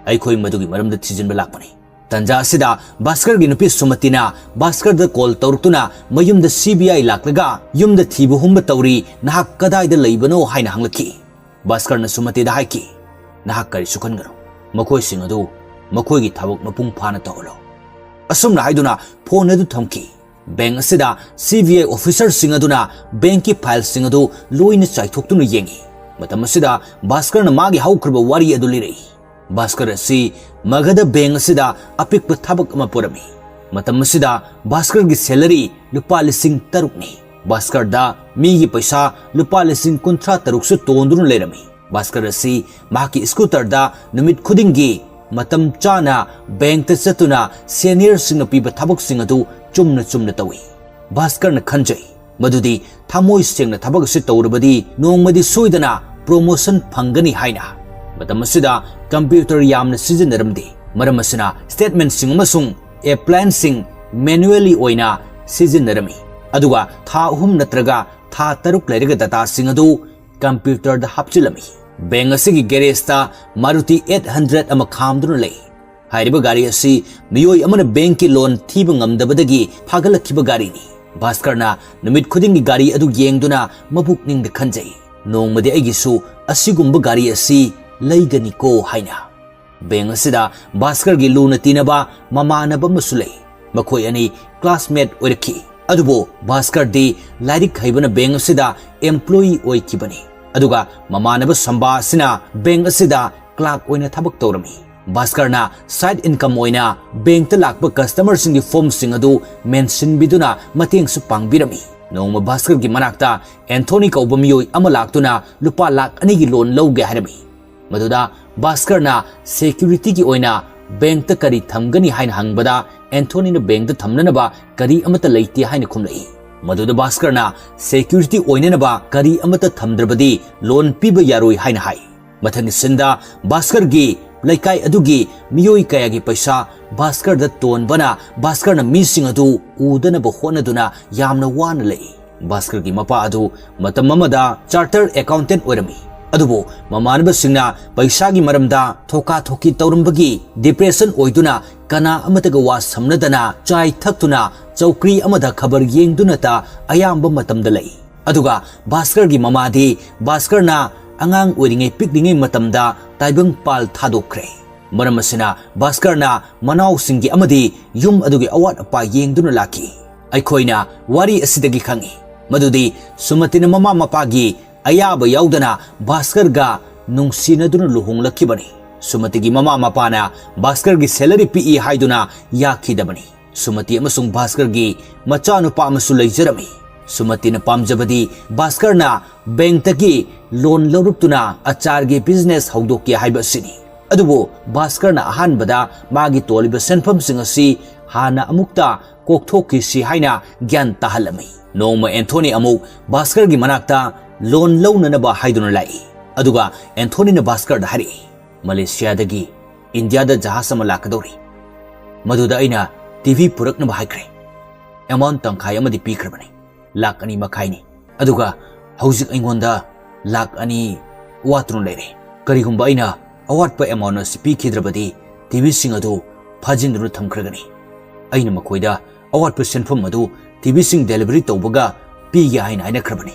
ꯑꯩꯈꯣꯏ ꯃꯗꯨꯒꯤ ꯃꯔꯝꯗ ꯊꯤꯖꯤꯟꯕ ꯂꯥꯛꯄꯅꯤ꯫" ꯇꯟꯖꯥ ꯑꯁꯤꯗ ꯚꯥꯁꯀꯔꯒꯤ ꯅꯨꯄꯤ ꯁꯨꯃꯇꯤꯅ ꯚꯥꯁꯀꯔꯗ ꯀꯣꯜ ꯇꯧꯔꯛꯇꯨꯅ ꯃꯌꯨꯝꯗ CBI ꯂꯥꯛꯂꯒ ꯌꯨꯝꯗ ꯊꯤꯕ ꯍꯨꯝꯕ ꯇꯧꯔꯤ, ꯅꯍꯥꯛ ꯀꯗꯥꯏꯗ ꯂꯩꯕꯅꯣ ꯍꯥꯏꯅ ꯍꯪꯂꯛꯈꯤ꯫ ꯚꯥꯁꯀꯔꯅ ꯁꯨꯃꯇꯤꯗ ꯍꯥꯏꯈꯤ, "ꯅꯍꯥꯛ ꯀꯔꯤꯁꯨ ꯈꯟꯒꯅꯨ, ꯃꯈꯣꯏꯁꯤꯡ ꯑꯗꯨ ꯃꯈꯣꯏꯒꯤ ꯊꯕꯛ ꯃꯄꯨꯡ ꯐꯥꯅ ꯇꯧꯍꯜꯂꯨ꯫" ꯑꯁꯨꯝꯅ ꯍꯥꯏꯗꯨꯅ ꯐꯣꯟ ꯑꯗꯨ ꯊꯝꯈꯤ꯫ ꯕꯦꯡ ꯑꯁꯤꯗ CBI ꯑꯣꯐꯤꯁꯔꯁꯤꯡ ꯑꯗꯨꯅ ꯕꯦꯡꯀꯤ ꯐꯥꯏꯜꯁꯤꯡ ꯑꯗꯨ ꯂꯣꯏꯅ ꯆꯥꯏꯊꯣꯛꯇꯨꯅ ꯌꯦꯡꯉꯤ꯫ ꯃꯇꯝ ꯑꯁꯤꯗ ꯚꯥꯁꯀꯔꯅ ꯃꯥꯒꯤ ꯍꯧꯈ꯭ꯔꯕ ꯋꯥꯔꯤ ꯑꯗꯨ ꯂꯤꯔꯛꯏ꯫ ꯚꯥꯁꯀꯔ ꯑꯁꯤ ꯃꯒꯙ ꯕꯦꯡ ꯑꯁꯤꯗ ꯑꯄꯤꯛꯄ ꯊꯕꯛ ꯑꯃ ꯄꯨꯔꯝꯃꯤ꯫ ꯃꯇꯝ ꯑꯁꯤꯗ ꯚꯥꯁꯀꯔꯒꯤ salary ꯂꯨꯄꯥ ꯂꯤꯁꯤꯡ ꯇꯔꯨꯛꯅꯤ꯫ ꯚꯥꯁꯀꯔꯗ ꯃꯤꯒꯤ ꯄꯩꯁꯥ ꯂꯨꯄꯥ ꯂꯤꯁꯤꯡ ꯀꯨꯟꯊ꯭ꯔꯥ ꯇꯔꯨꯛꯁꯨ ꯇꯣꯟꯗꯨꯅ ꯂꯩꯔꯝꯃꯤ꯫ ꯚꯥꯁꯀꯔ ꯑꯁꯤ ꯃꯍꯥꯛꯀꯤ scooterꯗ ꯅꯨꯃꯤꯠ ꯈꯨꯗꯤꯡꯒꯤ ꯃꯇꯝ ꯆꯥꯅ bankꯇ ꯆꯠꯇꯨꯅ seniorꯁꯤꯡꯅ ꯄꯤꯕ ꯊꯕꯛꯁꯤꯡ ꯑꯗꯨ ꯆꯨꯝꯅ ꯆꯨꯝꯅ ꯇꯧꯏ꯫ ꯚꯥꯁꯀꯔꯅ ꯈꯟꯖꯩ ꯃꯗꯨꯗꯤ ꯊꯃꯣꯏ ꯁꯦꯡꯅ ꯊꯕꯛ ꯑꯁꯤ ꯇꯧꯔꯕꯗꯤ ꯅꯣꯡꯃꯗꯤ ꯁꯣꯏꯗꯅ promotion ꯐꯪꯒꯅꯤ ꯍꯥꯏꯅ꯫ ꯃꯇꯝ ꯑꯁꯤꯗ computer ꯌꯥꯝꯅ ꯁꯤꯖꯤꯟꯅꯔꯝꯗꯦ꯫ ꯃꯔꯝ ꯑꯁꯤꯅ statementꯁꯤꯡ ꯑꯃꯁꯨꯡ applianceꯁꯤꯡ manually ꯑꯣꯏꯅ ꯁꯤꯖꯤꯟꯅꯔꯝꯃꯤ꯫ ꯑꯗꯨꯒ ꯊꯥ ꯑꯍꯨꯝ ꯅꯠꯇ꯭ꯔꯒ ꯊꯥ ꯇꯔꯨꯛ ꯂꯩꯔꯒ dataꯁꯤꯡ ꯑꯗꯨ computerꯗ ꯍꯥꯞꯆꯤꯜꯂꯝꯃꯤ꯫ Bank ꯑꯁꯤꯒꯤ garageꯇ Maruti eight hundred ꯑꯃ ꯈꯥꯝꯗꯨꯅ ꯂꯩ꯫ ꯍꯥꯏꯔꯤꯕ ꯒꯥꯔꯤ ꯑꯁꯤ ꯃꯤꯑꯣꯏ ꯑꯃꯅ bankꯀꯤ loan ꯊꯤꯕ ꯉꯝꯗꯕꯗꯒꯤ ꯐꯥꯒꯠꯂꯛꯈꯤꯕ ꯒꯥꯔꯤꯅꯤ꯫ ꯚꯥꯁꯀꯔꯅ ꯅꯨꯃꯤꯠ ꯈꯨꯗꯤꯡꯒꯤ ꯒꯥꯔꯤ ꯑꯗꯨ ꯌꯦꯡꯗꯨꯅ ꯃꯄꯨꯛꯅꯤꯡꯗ ꯈꯟꯖꯩ, "ꯅꯣꯡꯃꯗꯤ ꯑꯩꯒꯤꯁꯨ ꯑꯁꯤꯒꯨꯝꯕ ꯒꯥꯔꯤ ꯑꯁꯤ ꯂꯩꯒꯅꯤꯀꯣ" ꯍꯥꯏꯅ꯫ Bank ꯑꯁꯤꯗ ꯚꯥꯁꯀꯔꯒꯤ ꯂꯨꯅ ꯇꯤꯟꯅꯕ ꯃꯃꯥꯟꯅꯕ ꯑꯃꯁꯨ ꯂꯩ꯫ ꯃꯈꯣꯏ ꯑꯅꯤ classmate ꯑꯣꯏꯔꯛꯈꯤ꯫ ꯑꯗꯨꯕꯨ ꯚꯥꯁꯀꯔꯗꯤ ꯂꯥꯏꯔꯤꯛ ꯍꯩꯕꯅ bank ꯑꯁꯤꯗ employee ꯑꯣꯏꯈꯤꯕꯅꯤ꯫ ꯑꯗꯨꯒ ꯃꯃꯥꯟꯅꯕ ꯁꯝꯕꯥ ꯑꯁꯤꯅ bank ꯑꯁꯤꯗ clerk ꯑꯣꯏꯅ ꯊꯕꯛ ꯇꯧꯔꯝꯃꯤ꯫ ꯚꯥꯁꯀꯔꯅ side income ꯑꯣꯏꯅ bankꯇ ꯂꯥꯛꯄ customerꯁꯤꯡꯒꯤ formꯁꯤꯡ ꯑꯗꯨ ꯃꯦꯟꯁꯤꯟꯕꯤꯗꯨꯅ ꯃꯇꯦꯡꯁꯨ ꯄꯥꯡꯕꯤꯔꯝꯃꯤ꯫ ꯅꯣꯡꯃ ꯚꯥꯁꯀꯔꯒꯤ ꯃꯅꯥꯛꯇ ꯑꯦꯟꯊꯣꯅꯤ ꯀꯧꯕ ꯃꯤꯑꯣꯏ ꯑꯃ ꯂꯥꯛꯇꯨꯅ ꯂꯨꯄꯥ ꯂꯥꯈ ꯑꯅꯤꯒꯤ loan ꯂꯧꯒꯦ ꯍꯥꯏꯔꯝꯃꯤ꯫ ꯃꯗꯨꯗ ꯚꯥꯁꯀꯔꯅ securityꯒꯤ ꯑꯣꯏꯅ bankꯇ ꯀꯔꯤ ꯊꯝꯒꯅꯤ ꯍꯥꯏꯅ ꯍꯪꯕꯗ ꯑꯦꯟꯊꯣꯅꯤꯅ bankꯇ ꯊꯝꯅꯅꯕ ꯀꯔꯤ ꯑꯃꯠꯇ ꯂꯩꯇꯦ ꯍꯥꯏꯅ ꯈꯨꯝꯂꯛꯏ꯫ ꯃꯗꯨꯗ ꯚꯥꯁꯀꯔꯅ security ꯑꯣꯏꯅꯅꯕ ꯀꯔꯤ ꯑꯃꯠꯇ ꯊꯝꯗ꯭ꯔꯕꯗꯤ loan ꯄꯤꯕ ꯌꯥꯔꯣꯏ ꯍꯥꯏꯅ ꯍꯥꯏ꯫ ꯃꯊꯪꯒꯤ sceneꯗ ꯚꯥꯁꯀꯔꯒꯤ ꯂꯩꯀꯥꯏ ꯑꯗꯨꯒꯤ ꯃꯤꯑꯣꯏ ꯀꯌꯥꯒꯤ ꯄꯩꯁꯥ ꯚꯥꯁꯀꯔꯗ ꯇꯣꯟꯕꯅ ꯚꯥꯁꯀꯔꯅ ꯃꯤꯁꯤꯡ ꯑꯗꯨ ꯎꯗꯅꯕ ꯍꯣꯠꯅꯗꯨꯅ ꯌꯥꯝꯅ ꯋꯥꯅ ꯂꯩ꯫ ꯚꯥꯁꯀꯔꯒꯤ ꯃꯄꯥ ꯑꯗꯨ ꯃꯇꯝ ꯑꯃꯗ chartered accountant ꯑꯣꯏꯔꯝꯃꯤ꯫ ꯑꯗꯨꯕꯨ ꯃꯃꯥꯟꯅꯕꯁꯤꯡꯅ ꯄꯩꯁꯥꯒꯤ ꯃꯔꯝꯗ ꯊꯣꯀꯥ ꯊꯣꯀꯤ ꯇꯧꯔꯝꯕꯒꯤ depression ꯑꯣꯏꯗꯨꯅ ꯀꯅꯥ ꯑꯃꯠꯇꯒ ꯋꯥ ꯁꯝꯅꯗꯅ ꯆꯥꯏ ꯊꯛꯇꯨꯅ ꯆꯧꯀ꯭ꯔꯤ ꯑꯃꯗ ꯈꯕꯔ ꯌꯦꯡꯗꯨꯅꯇ ꯑꯌꯥꯝꯕ ꯃꯇꯝꯗ ꯂꯩ꯫ ꯑꯗꯨꯒ ꯚꯥꯁꯀꯔꯒꯤ ꯃꯃꯥꯗꯤ ꯚꯥꯁꯀꯔꯅ ꯑꯉꯥꯡ ꯑꯣꯏꯔꯤꯉꯩ ꯄꯤꯛꯂꯤꯉꯩ ꯃꯇꯝꯗ ꯇꯥꯏꯕꯪꯄꯥꯜ ꯊꯥꯗꯣꯛꯈ꯭ꯔꯦ꯫ ꯃꯔꯝ ꯑꯁꯤꯅ ꯚꯥꯁꯀꯔꯅ ꯃꯅꯥꯎꯁꯤꯡꯒꯤ ꯑꯃꯗꯤ ꯌꯨꯝ ꯑꯗꯨꯒꯤ ꯑꯋꯥꯠ ꯑꯄꯥ ꯌꯦꯡꯗꯨꯅ ꯂꯥꯛꯈꯤ꯫ ꯑꯩꯈꯣꯏꯅ ꯋꯥꯔꯤ ꯑꯁꯤꯗꯒꯤ ꯈꯪꯏ ꯃꯗꯨꯗꯤ ꯁꯨꯃꯇꯤꯅ ꯃꯃꯥ ꯃꯄꯥꯒꯤ ꯑꯌꯥꯕ ꯌꯥꯎꯗꯅ ꯚꯥꯁꯀꯔꯒ ꯅꯨꯡꯁꯤꯅꯗꯨꯅ ꯂꯨꯍꯣꯡꯂꯛꯈꯤꯕꯅꯤ꯫ ꯁꯨꯃꯇꯤꯒꯤ ꯃꯃꯥ ꯃꯄꯥꯅ ꯚꯥꯁꯀꯔꯒꯤ salary ꯄꯤꯛꯏ ꯍꯥꯏꯗꯨꯅ ꯌꯥꯈꯤꯗꯕꯅꯤ꯫ ꯁꯨꯃꯇꯤ ꯑꯃꯁꯨꯡ ꯚꯥꯁꯀꯔꯒꯤ ꯃꯆꯥꯅꯨꯄꯥ ꯑꯃꯁꯨ ꯂꯩꯖꯔꯝꯃꯤ꯫ ꯁꯨꯃꯇꯤꯅ ꯄꯥꯝꯖꯕꯗꯤ ꯚꯥꯁꯀꯔꯅ ꯕꯦꯡꯛꯇꯒꯤ ꯂꯣꯟ ꯂꯧꯔꯛꯇꯨꯅ ꯑꯆꯥꯔꯒꯤ ꯕꯤꯖꯤꯅꯦꯁ ꯍꯧꯗꯣꯛꯀꯦ ꯍꯥꯏꯕ ꯑꯁꯤꯅꯤ꯫ ꯑꯗꯨꯕꯨ ꯚꯥꯁꯀꯔꯅ ꯑꯍꯥꯟꯕꯗ ꯃꯥꯒꯤ ꯇꯣꯜꯂꯤꯕ ꯁꯦꯟꯐꯝꯁꯤꯡ ꯑꯁꯤ ꯍꯥꯟꯅ ꯑꯃꯨꯛꯇ ꯀꯣꯛꯊꯣꯛꯈꯤꯁꯤ ꯍꯥꯏꯅ ꯒ꯭ꯌꯥꯟ ꯇꯥꯍꯜꯂꯝꯃꯤ꯫ ꯅꯣꯡꯃ ꯑꯦꯟꯊꯣꯅꯤ ꯑꯃꯨꯛ ꯚꯥꯁꯀꯔꯒꯤ ꯃꯅꯥꯛꯇ ꯂꯣꯟ ꯂꯧꯅꯅꯕ ꯍꯥꯏꯗꯨꯅ ꯂꯥꯛꯏ꯫ ꯑꯗꯨꯒ ꯑꯦꯟꯊꯣꯅꯤꯅ ꯚꯥꯁꯀꯔꯗ ꯍꯥꯏꯔꯛꯏ, "ꯃꯂꯦꯁꯤꯌꯥꯗꯒꯤ ꯏꯟꯗꯤꯌꯥꯗ ꯖꯍꯥꯖ ꯑꯃ ꯂꯥꯛꯀꯗꯧꯔꯤ꯫ ꯃꯗꯨꯗ ꯑꯩꯅ ꯇꯤꯚꯤ ꯄꯨꯔꯛꯅꯕ ꯍꯥꯏꯈ꯭ꯔꯦ꯫ ꯑꯦꯃꯥꯎꯟ ꯇꯪꯈꯥꯏ ꯑꯃꯗꯤ ꯄꯤꯈ꯭ꯔꯕꯅꯤ, ꯂꯥꯛ ꯑꯅꯤ ꯃꯈꯥꯏꯅꯤ꯫ ꯑꯗꯨꯒ ꯍꯧꯖꯤꯛ ꯑꯩꯉꯣꯟꯗ ꯂꯥꯛ ꯑꯅꯤ ꯋꯥꯠꯇꯨꯅ ꯂꯩꯔꯦ꯫ ꯀꯔꯤꯒꯨꯝꯕ ꯑꯩꯅ ꯑꯋꯥꯠꯄ ꯑꯦꯃꯥꯎꯟ ꯑꯁꯤ ꯄꯤꯈꯤꯗ꯭ꯔꯕꯗꯤ ꯇꯤꯚꯤꯁꯤꯡ ꯑꯗꯨ ꯐꯥꯖꯤꯟꯗꯨꯅ ꯊꯝꯈ꯭ꯔꯒꯅꯤ꯫ ꯑꯩꯅ ꯃꯈꯣꯏꯗ ꯑꯋꯥꯠꯄ ꯁꯦꯟꯐꯝ ꯑꯗꯨ ꯇꯤꯚꯤꯁꯤꯡ ꯗꯦꯂꯤꯚꯔꯤ ꯇꯧꯕꯒ ꯄꯤꯒꯦ ꯍꯥꯏꯅ ꯍꯥꯏꯅꯈ꯭ꯔꯕꯅꯤ꯫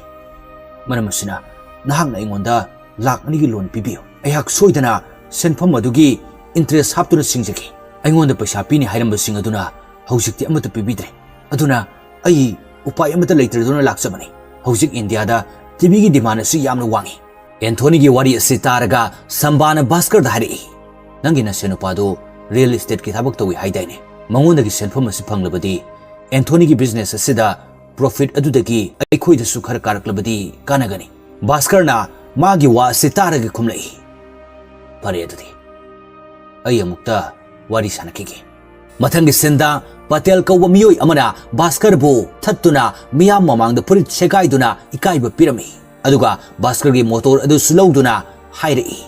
ꯃꯔꯝ ꯑꯁꯤꯅ ꯅꯍꯥꯛꯅ ꯑꯩꯉꯣꯟꯗ ꯂꯥꯛ ꯑꯅꯤꯒꯤ ꯂꯣꯟ ꯄꯤꯕꯤꯌꯨ꯫ ꯑꯩꯍꯥꯛ ꯁꯣꯏꯗꯅ ꯁꯦꯟꯐꯝ ꯑꯗꯨꯒꯤ ꯏꯟꯇꯔꯦꯁ ꯍꯥꯞꯇꯨꯅ ꯁꯤꯡꯖꯒꯦ꯫ ꯑꯩꯉꯣꯟꯗ ꯄꯩꯁꯥ ꯄꯤꯅꯤ ꯍꯥꯏꯔꯝꯕꯁꯤꯡ ꯑꯗꯨꯅ ꯍꯧꯖꯤꯛꯇꯤ ꯑꯃꯠꯇ ꯄꯤꯕꯤꯗ꯭ꯔꯦ꯫ ꯑꯗꯨꯅ ꯑꯩ ꯎꯄꯥꯏ ꯑꯃꯠꯇ ꯂꯩꯇ꯭ꯔꯗꯨꯅ ꯂꯥꯛꯆꯕꯅꯤ꯫ ꯍꯧꯖꯤꯛ ꯏꯟꯗꯤꯌꯥꯗ ꯇꯤꯚꯤꯒꯤ ꯗꯤꯃꯥꯟ ꯑꯁꯤ ꯌꯥꯝꯅ ꯋꯥꯡꯏ꯫" ꯑꯦꯟꯊꯣꯅꯤꯒꯤ ꯋꯥꯔꯤ ꯑꯁꯤ ꯇꯥꯔꯒ ꯁꯝꯕꯥꯅ ꯚꯥꯁꯀꯔꯗ ꯍꯥꯏꯔꯛꯏ, "ꯅꯪꯒꯤ ꯅꯁꯦꯟ ꯅꯨꯄꯥꯗꯨ ꯔꯤꯌꯦꯜ ꯏꯁꯇꯦꯠꯀꯤ ꯊꯕꯛ ꯇꯧꯏ ꯍꯥꯏꯗꯥꯏꯅꯦ? ꯃꯉꯣꯟꯗꯒꯤ ꯁꯦꯟꯐꯝ ꯑꯁꯤ ꯐꯪꯂꯕꯗꯤ ꯑꯦꯟꯊꯣꯅꯤꯒꯤ ꯕꯤꯖꯤꯅꯦꯁ ꯑꯁꯤꯗ ꯄ꯭ꯔꯣꯐꯤꯠ ꯑꯗꯨꯗꯒꯤ ꯑꯩꯈꯣꯏꯗꯁꯨ ꯈꯔ ꯀꯥꯔꯛꯂꯕꯗꯤ ꯀꯥꯟꯅꯒꯅꯤ꯫" ꯚꯥꯁꯀꯔꯅ ꯃꯥꯒꯤ ꯋꯥ ꯑꯁꯤ ꯇꯥꯔꯒ ꯈꯨꯝꯂꯛꯏ, "ꯐꯔꯦ ꯑꯗꯨꯗꯤ, ꯑꯩ ꯑꯃꯨꯛꯇ ꯋꯥꯔꯤ ꯁꯥꯟꯅꯈꯤꯒꯦ꯫" ꯃꯊꯪꯒꯤ ꯁꯤꯟꯗ ꯄꯇꯦꯜ ꯀꯧꯕ ꯃꯤꯑꯣꯏ ꯑꯃꯅ ꯚꯥꯁꯀꯔꯕꯨ ꯊꯠꯇꯨꯅ ꯃꯤꯌꯥꯝ ꯃꯃꯥꯡꯗ ꯐꯨꯔꯤꯠ ꯁꯦꯒꯥꯏꯗꯨꯅ ꯏꯀꯥꯏꯕ ꯄꯤꯔꯝꯃꯤ꯫ ꯑꯗꯨꯒ ꯚꯥꯁꯀꯔꯒꯤ ꯃꯣꯇꯣꯔ ꯑꯗꯨꯁꯨ ꯂꯧꯗꯨꯅ ꯍꯥꯏꯔꯛꯏ,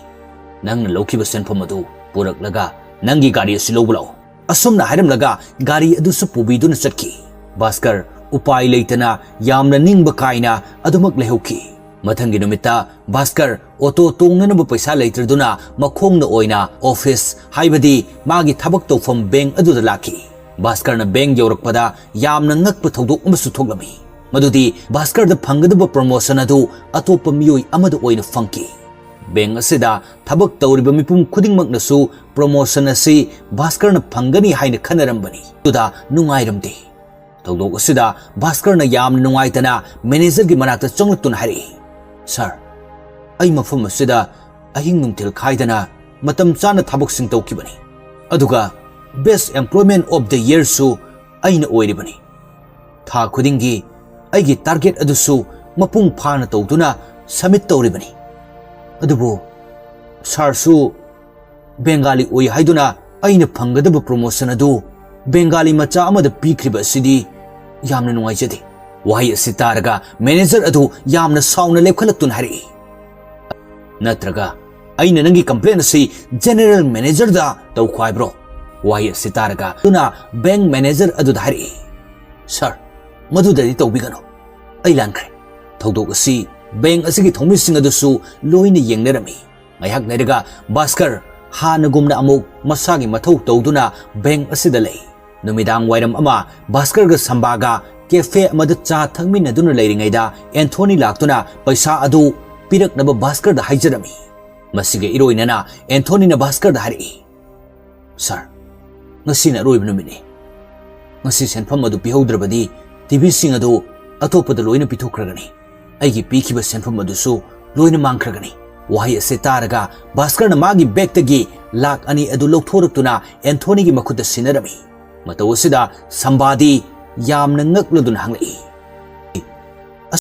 "ꯅꯪꯅ ꯂꯧꯈꯤꯕ ꯁꯦꯟꯐꯝ ꯑꯗꯨ ꯄꯨꯔꯛꯂꯒ ꯅꯪꯒꯤ ꯒꯥꯔꯤ ꯑꯁꯤ ꯂꯧꯕ ꯂꯥꯛꯎ꯫" ꯑꯁꯨꯝꯅ ꯍꯥꯏꯔꯝꯂꯒ ꯒꯥꯔꯤ ꯑꯗꯨꯁꯨ ꯄꯨꯕꯤꯗꯨꯅ ꯆꯠꯈꯤ꯫ ꯚꯥꯁꯀꯔ ꯎꯄꯥꯏ ꯂꯩꯇꯅ ꯌꯥꯝꯅ ꯅꯤꯡꯕ ꯀꯥꯏꯅ ꯑꯗꯨꯃꯛ ꯂꯩꯍꯧꯈꯤ꯫ ꯃꯊꯪꯒꯤ ꯅꯨꯃꯤꯠꯇ ꯚꯥꯁꯀꯔ ꯑꯣꯇꯣ ꯇꯣꯡꯅꯅꯕ ꯄꯩꯁꯥ ꯂꯩꯇ꯭ꯔꯗꯨꯅ ꯃꯈꯣꯡꯅ ꯑꯣꯏꯅ ꯑꯣꯐꯤꯁ, ꯍꯥꯏꯕꯗꯤ ꯃꯥꯒꯤ ꯊꯕꯛ ꯇꯧꯐꯝ ꯕꯦꯡꯛ ꯑꯗꯨꯗ ꯂꯥꯛꯈꯤ꯫ ꯚꯥꯁꯀꯔꯅ ꯕꯦꯡꯛ ꯌꯧꯔꯛꯄꯗ ꯌꯥꯝꯅ ꯉꯛꯄ ꯊꯧꯗꯣꯛ ꯑꯃꯁꯨ ꯊꯣꯛꯂꯝꯃꯤ꯫ ꯃꯗꯨꯗꯤ ꯚꯥꯁꯀꯔꯗ ꯐꯪꯒꯗꯕ ꯄ꯭ꯔꯣꯃꯣꯁꯟ ꯑꯗꯨ ꯑꯇꯣꯞꯄ ꯃꯤꯑꯣꯏ ꯑꯃꯗ ꯑꯣꯏꯅ ꯐꯪꯈꯤ꯫ ꯕꯦꯡꯛ ꯑꯁꯤꯗ ꯊꯕꯛ ꯇꯧꯔꯤꯕ ꯃꯤꯄꯨꯝ ꯈꯨꯗꯤꯡꯃꯛꯅꯁꯨ ꯄ꯭ꯔꯣꯃꯣꯁꯟ ꯑꯁꯤ ꯚꯥꯁꯀꯔꯅ ꯐꯪꯒꯅꯤ ꯍꯥꯏꯅ ꯈꯟꯅꯔꯝꯕꯅꯤ꯫ ꯑꯗꯨꯗ ꯅꯨꯡꯉꯥꯏꯔꯝꯗꯦ꯫ ꯊꯧꯗꯣꯛ ꯑꯁꯤꯗ ꯚꯥꯁꯀꯔꯅ ꯌꯥꯝꯅ ꯅꯨꯡꯉꯥꯏꯇꯅ ꯃꯦꯅꯦꯖꯔꯒꯤ ꯃꯅꯥꯛꯇ ꯆꯪꯂꯛꯇꯨꯅ ꯍꯥꯏꯔꯛꯏ, "ꯁꯥꯔ, ꯑꯩ ꯃꯐꯝ ꯑꯁꯤꯗ ꯑꯍꯤꯡ ꯅꯨꯡꯊꯤꯜ ꯈꯥꯏꯗꯅ ꯃꯇꯝ ꯆꯥꯅ ꯊꯕꯛꯁꯤꯡ ꯇꯧꯈꯤꯕꯅꯤ꯫ ꯑꯗꯨꯒ Best Employment of the Yearꯁꯨ ꯑꯩꯅ ꯑꯣꯏꯔꯤꯕꯅꯤ꯫ ꯊꯥ ꯈꯨꯗꯤꯡꯒꯤ ꯑꯩꯒꯤ target ꯑꯗꯨꯁꯨ ꯃꯄꯨꯡ ꯐꯥꯅ ꯇꯧꯗꯨꯅ submit ꯇꯧꯔꯤꯕꯅꯤ꯫ ꯑꯗꯨꯕꯨ ꯁꯥꯔꯁꯨ ꯕꯦꯡꯒꯥꯂꯤ ꯑꯣꯏ ꯍꯥꯏꯗꯨꯅ ꯑꯩꯅ ꯐꯪꯒꯗꯕ promotion ꯑꯗꯨ ꯕꯦꯡꯒꯥꯂꯤ ꯃꯆꯥ ꯑꯃꯗ ꯄꯤꯈ꯭ꯔꯤꯕ ꯑꯁꯤꯗꯤ ꯌꯥꯝꯅ ꯅꯨꯡꯉꯥꯏꯖꯗꯦ꯫ ꯋꯥꯍꯩ ꯑꯁꯤ ꯇꯥꯔꯒ manager ꯑꯗꯨ ꯌꯥꯝꯅ ꯁꯥꯎꯅ ꯂꯦꯞꯈꯠꯂꯛꯇꯨꯅ ꯍꯥꯏꯔꯛꯏ, "ꯅꯠꯇ꯭ꯔꯒ ꯑꯩꯅ ꯅꯪꯒꯤ complaint ꯑꯁꯤ general managerꯗ ꯇꯧꯈꯣ ꯍꯥꯏꯕ꯭ꯔꯣ?" ꯋꯥꯍꯩ ꯑꯁꯤ ꯇꯥꯔꯒ ꯑꯗꯨꯅ bank manager ꯑꯗꯨꯗ ꯍꯥꯏꯔꯛꯏ, "Sir, ꯃꯗꯨꯗꯗꯤ ꯇꯧꯕꯤꯒꯅꯨ꯫ ꯑꯩ ꯂꯥꯟꯈ꯭ꯔꯦ꯫" ꯊꯧꯗꯣꯛ ꯑꯁꯤ bank ꯑꯁꯤꯒꯤ ꯊꯧꯃꯤꯁꯤꯡ ꯑꯗꯨꯁꯨ ꯂꯣꯏꯅ ꯌꯦꯡꯅꯔꯝꯃꯤ꯫ ꯉꯥꯏꯍꯥꯛ ꯂꯩꯔꯒ ꯚꯥꯁꯀꯔ ꯍꯥꯟꯅꯒꯨꯝꯅ ꯑꯃꯨꯛ ꯃꯁꯥꯒꯤ ꯃꯊꯧ ꯇꯧꯗꯨꯅ bank ꯑꯁꯤꯗ ꯂꯩ꯫ ꯅꯨꯃꯤꯗꯥꯡ ꯋꯥꯏꯔꯝ ꯑꯃ ꯚꯥꯁꯀꯔꯒ ꯁꯝꯕꯥꯒ cafe ꯑꯃꯗ ꯆꯥ ꯊꯛꯃꯤꯟꯅꯗꯨꯅ ꯂꯩꯔꯤꯉꯩꯗ ꯑꯦꯟꯊꯣꯅꯤ ꯂꯥꯛꯇꯨꯅ ꯄꯩꯁꯥ ꯑꯗꯨ ꯄꯤꯔꯛꯅꯕ ꯚꯥꯁꯀꯔꯗ ꯍꯥꯏꯖꯔꯝꯃꯤ꯫ ꯃꯁꯤꯒ ꯏꯔꯣꯏꯅꯅ ꯑꯦꯟꯊꯣꯅꯤꯅ ꯚꯥꯁꯀꯔꯗ ꯍꯥꯏꯔꯛꯏ, "Sir, ꯉꯁꯤꯅ ꯑꯔꯣꯏꯕ ꯅꯨꯃꯤꯠꯅꯤ꯫ ꯉꯁꯤ ꯁꯦꯟꯐꯝ ꯑꯗꯨ ꯄꯤꯍꯧꯗ꯭ꯔꯕꯗꯤ TVꯁꯤꯡ ꯑꯗꯨ ꯑꯇꯣꯞꯄꯗ ꯂꯣꯏꯅ ꯄꯤꯊꯣꯛꯈ꯭ꯔꯒꯅꯤ꯫ ꯑꯩꯒꯤ ꯄꯤꯈꯤꯕ ꯁꯦꯟꯐꯝ ꯑꯗꯨꯁꯨ ꯂꯣꯏꯅ ꯃꯥꯡꯈ꯭ꯔꯒꯅꯤ꯫" ꯋꯥꯍꯩ ꯑꯁꯤ ꯇꯥꯔꯒ ꯚꯥꯁꯀꯔꯅ ꯃꯥꯒꯤ bagꯇꯒꯤ ꯂꯥꯛ ꯑꯅꯤ ꯑꯗꯨ ꯂꯧꯊꯣꯔꯛꯇꯨꯅ ꯑꯦꯟꯊꯣꯅꯤꯒꯤ ꯃꯈꯨꯠꯇ ꯁꯤꯟꯅꯔꯝꯃꯤ꯫ ꯃꯇꯧ ꯑꯁꯤꯗ ꯁꯝꯕꯥꯗꯤ ꯌꯥꯝꯅ ꯉꯛꯂꯗꯨꯅ ꯍꯪꯂꯛꯏ,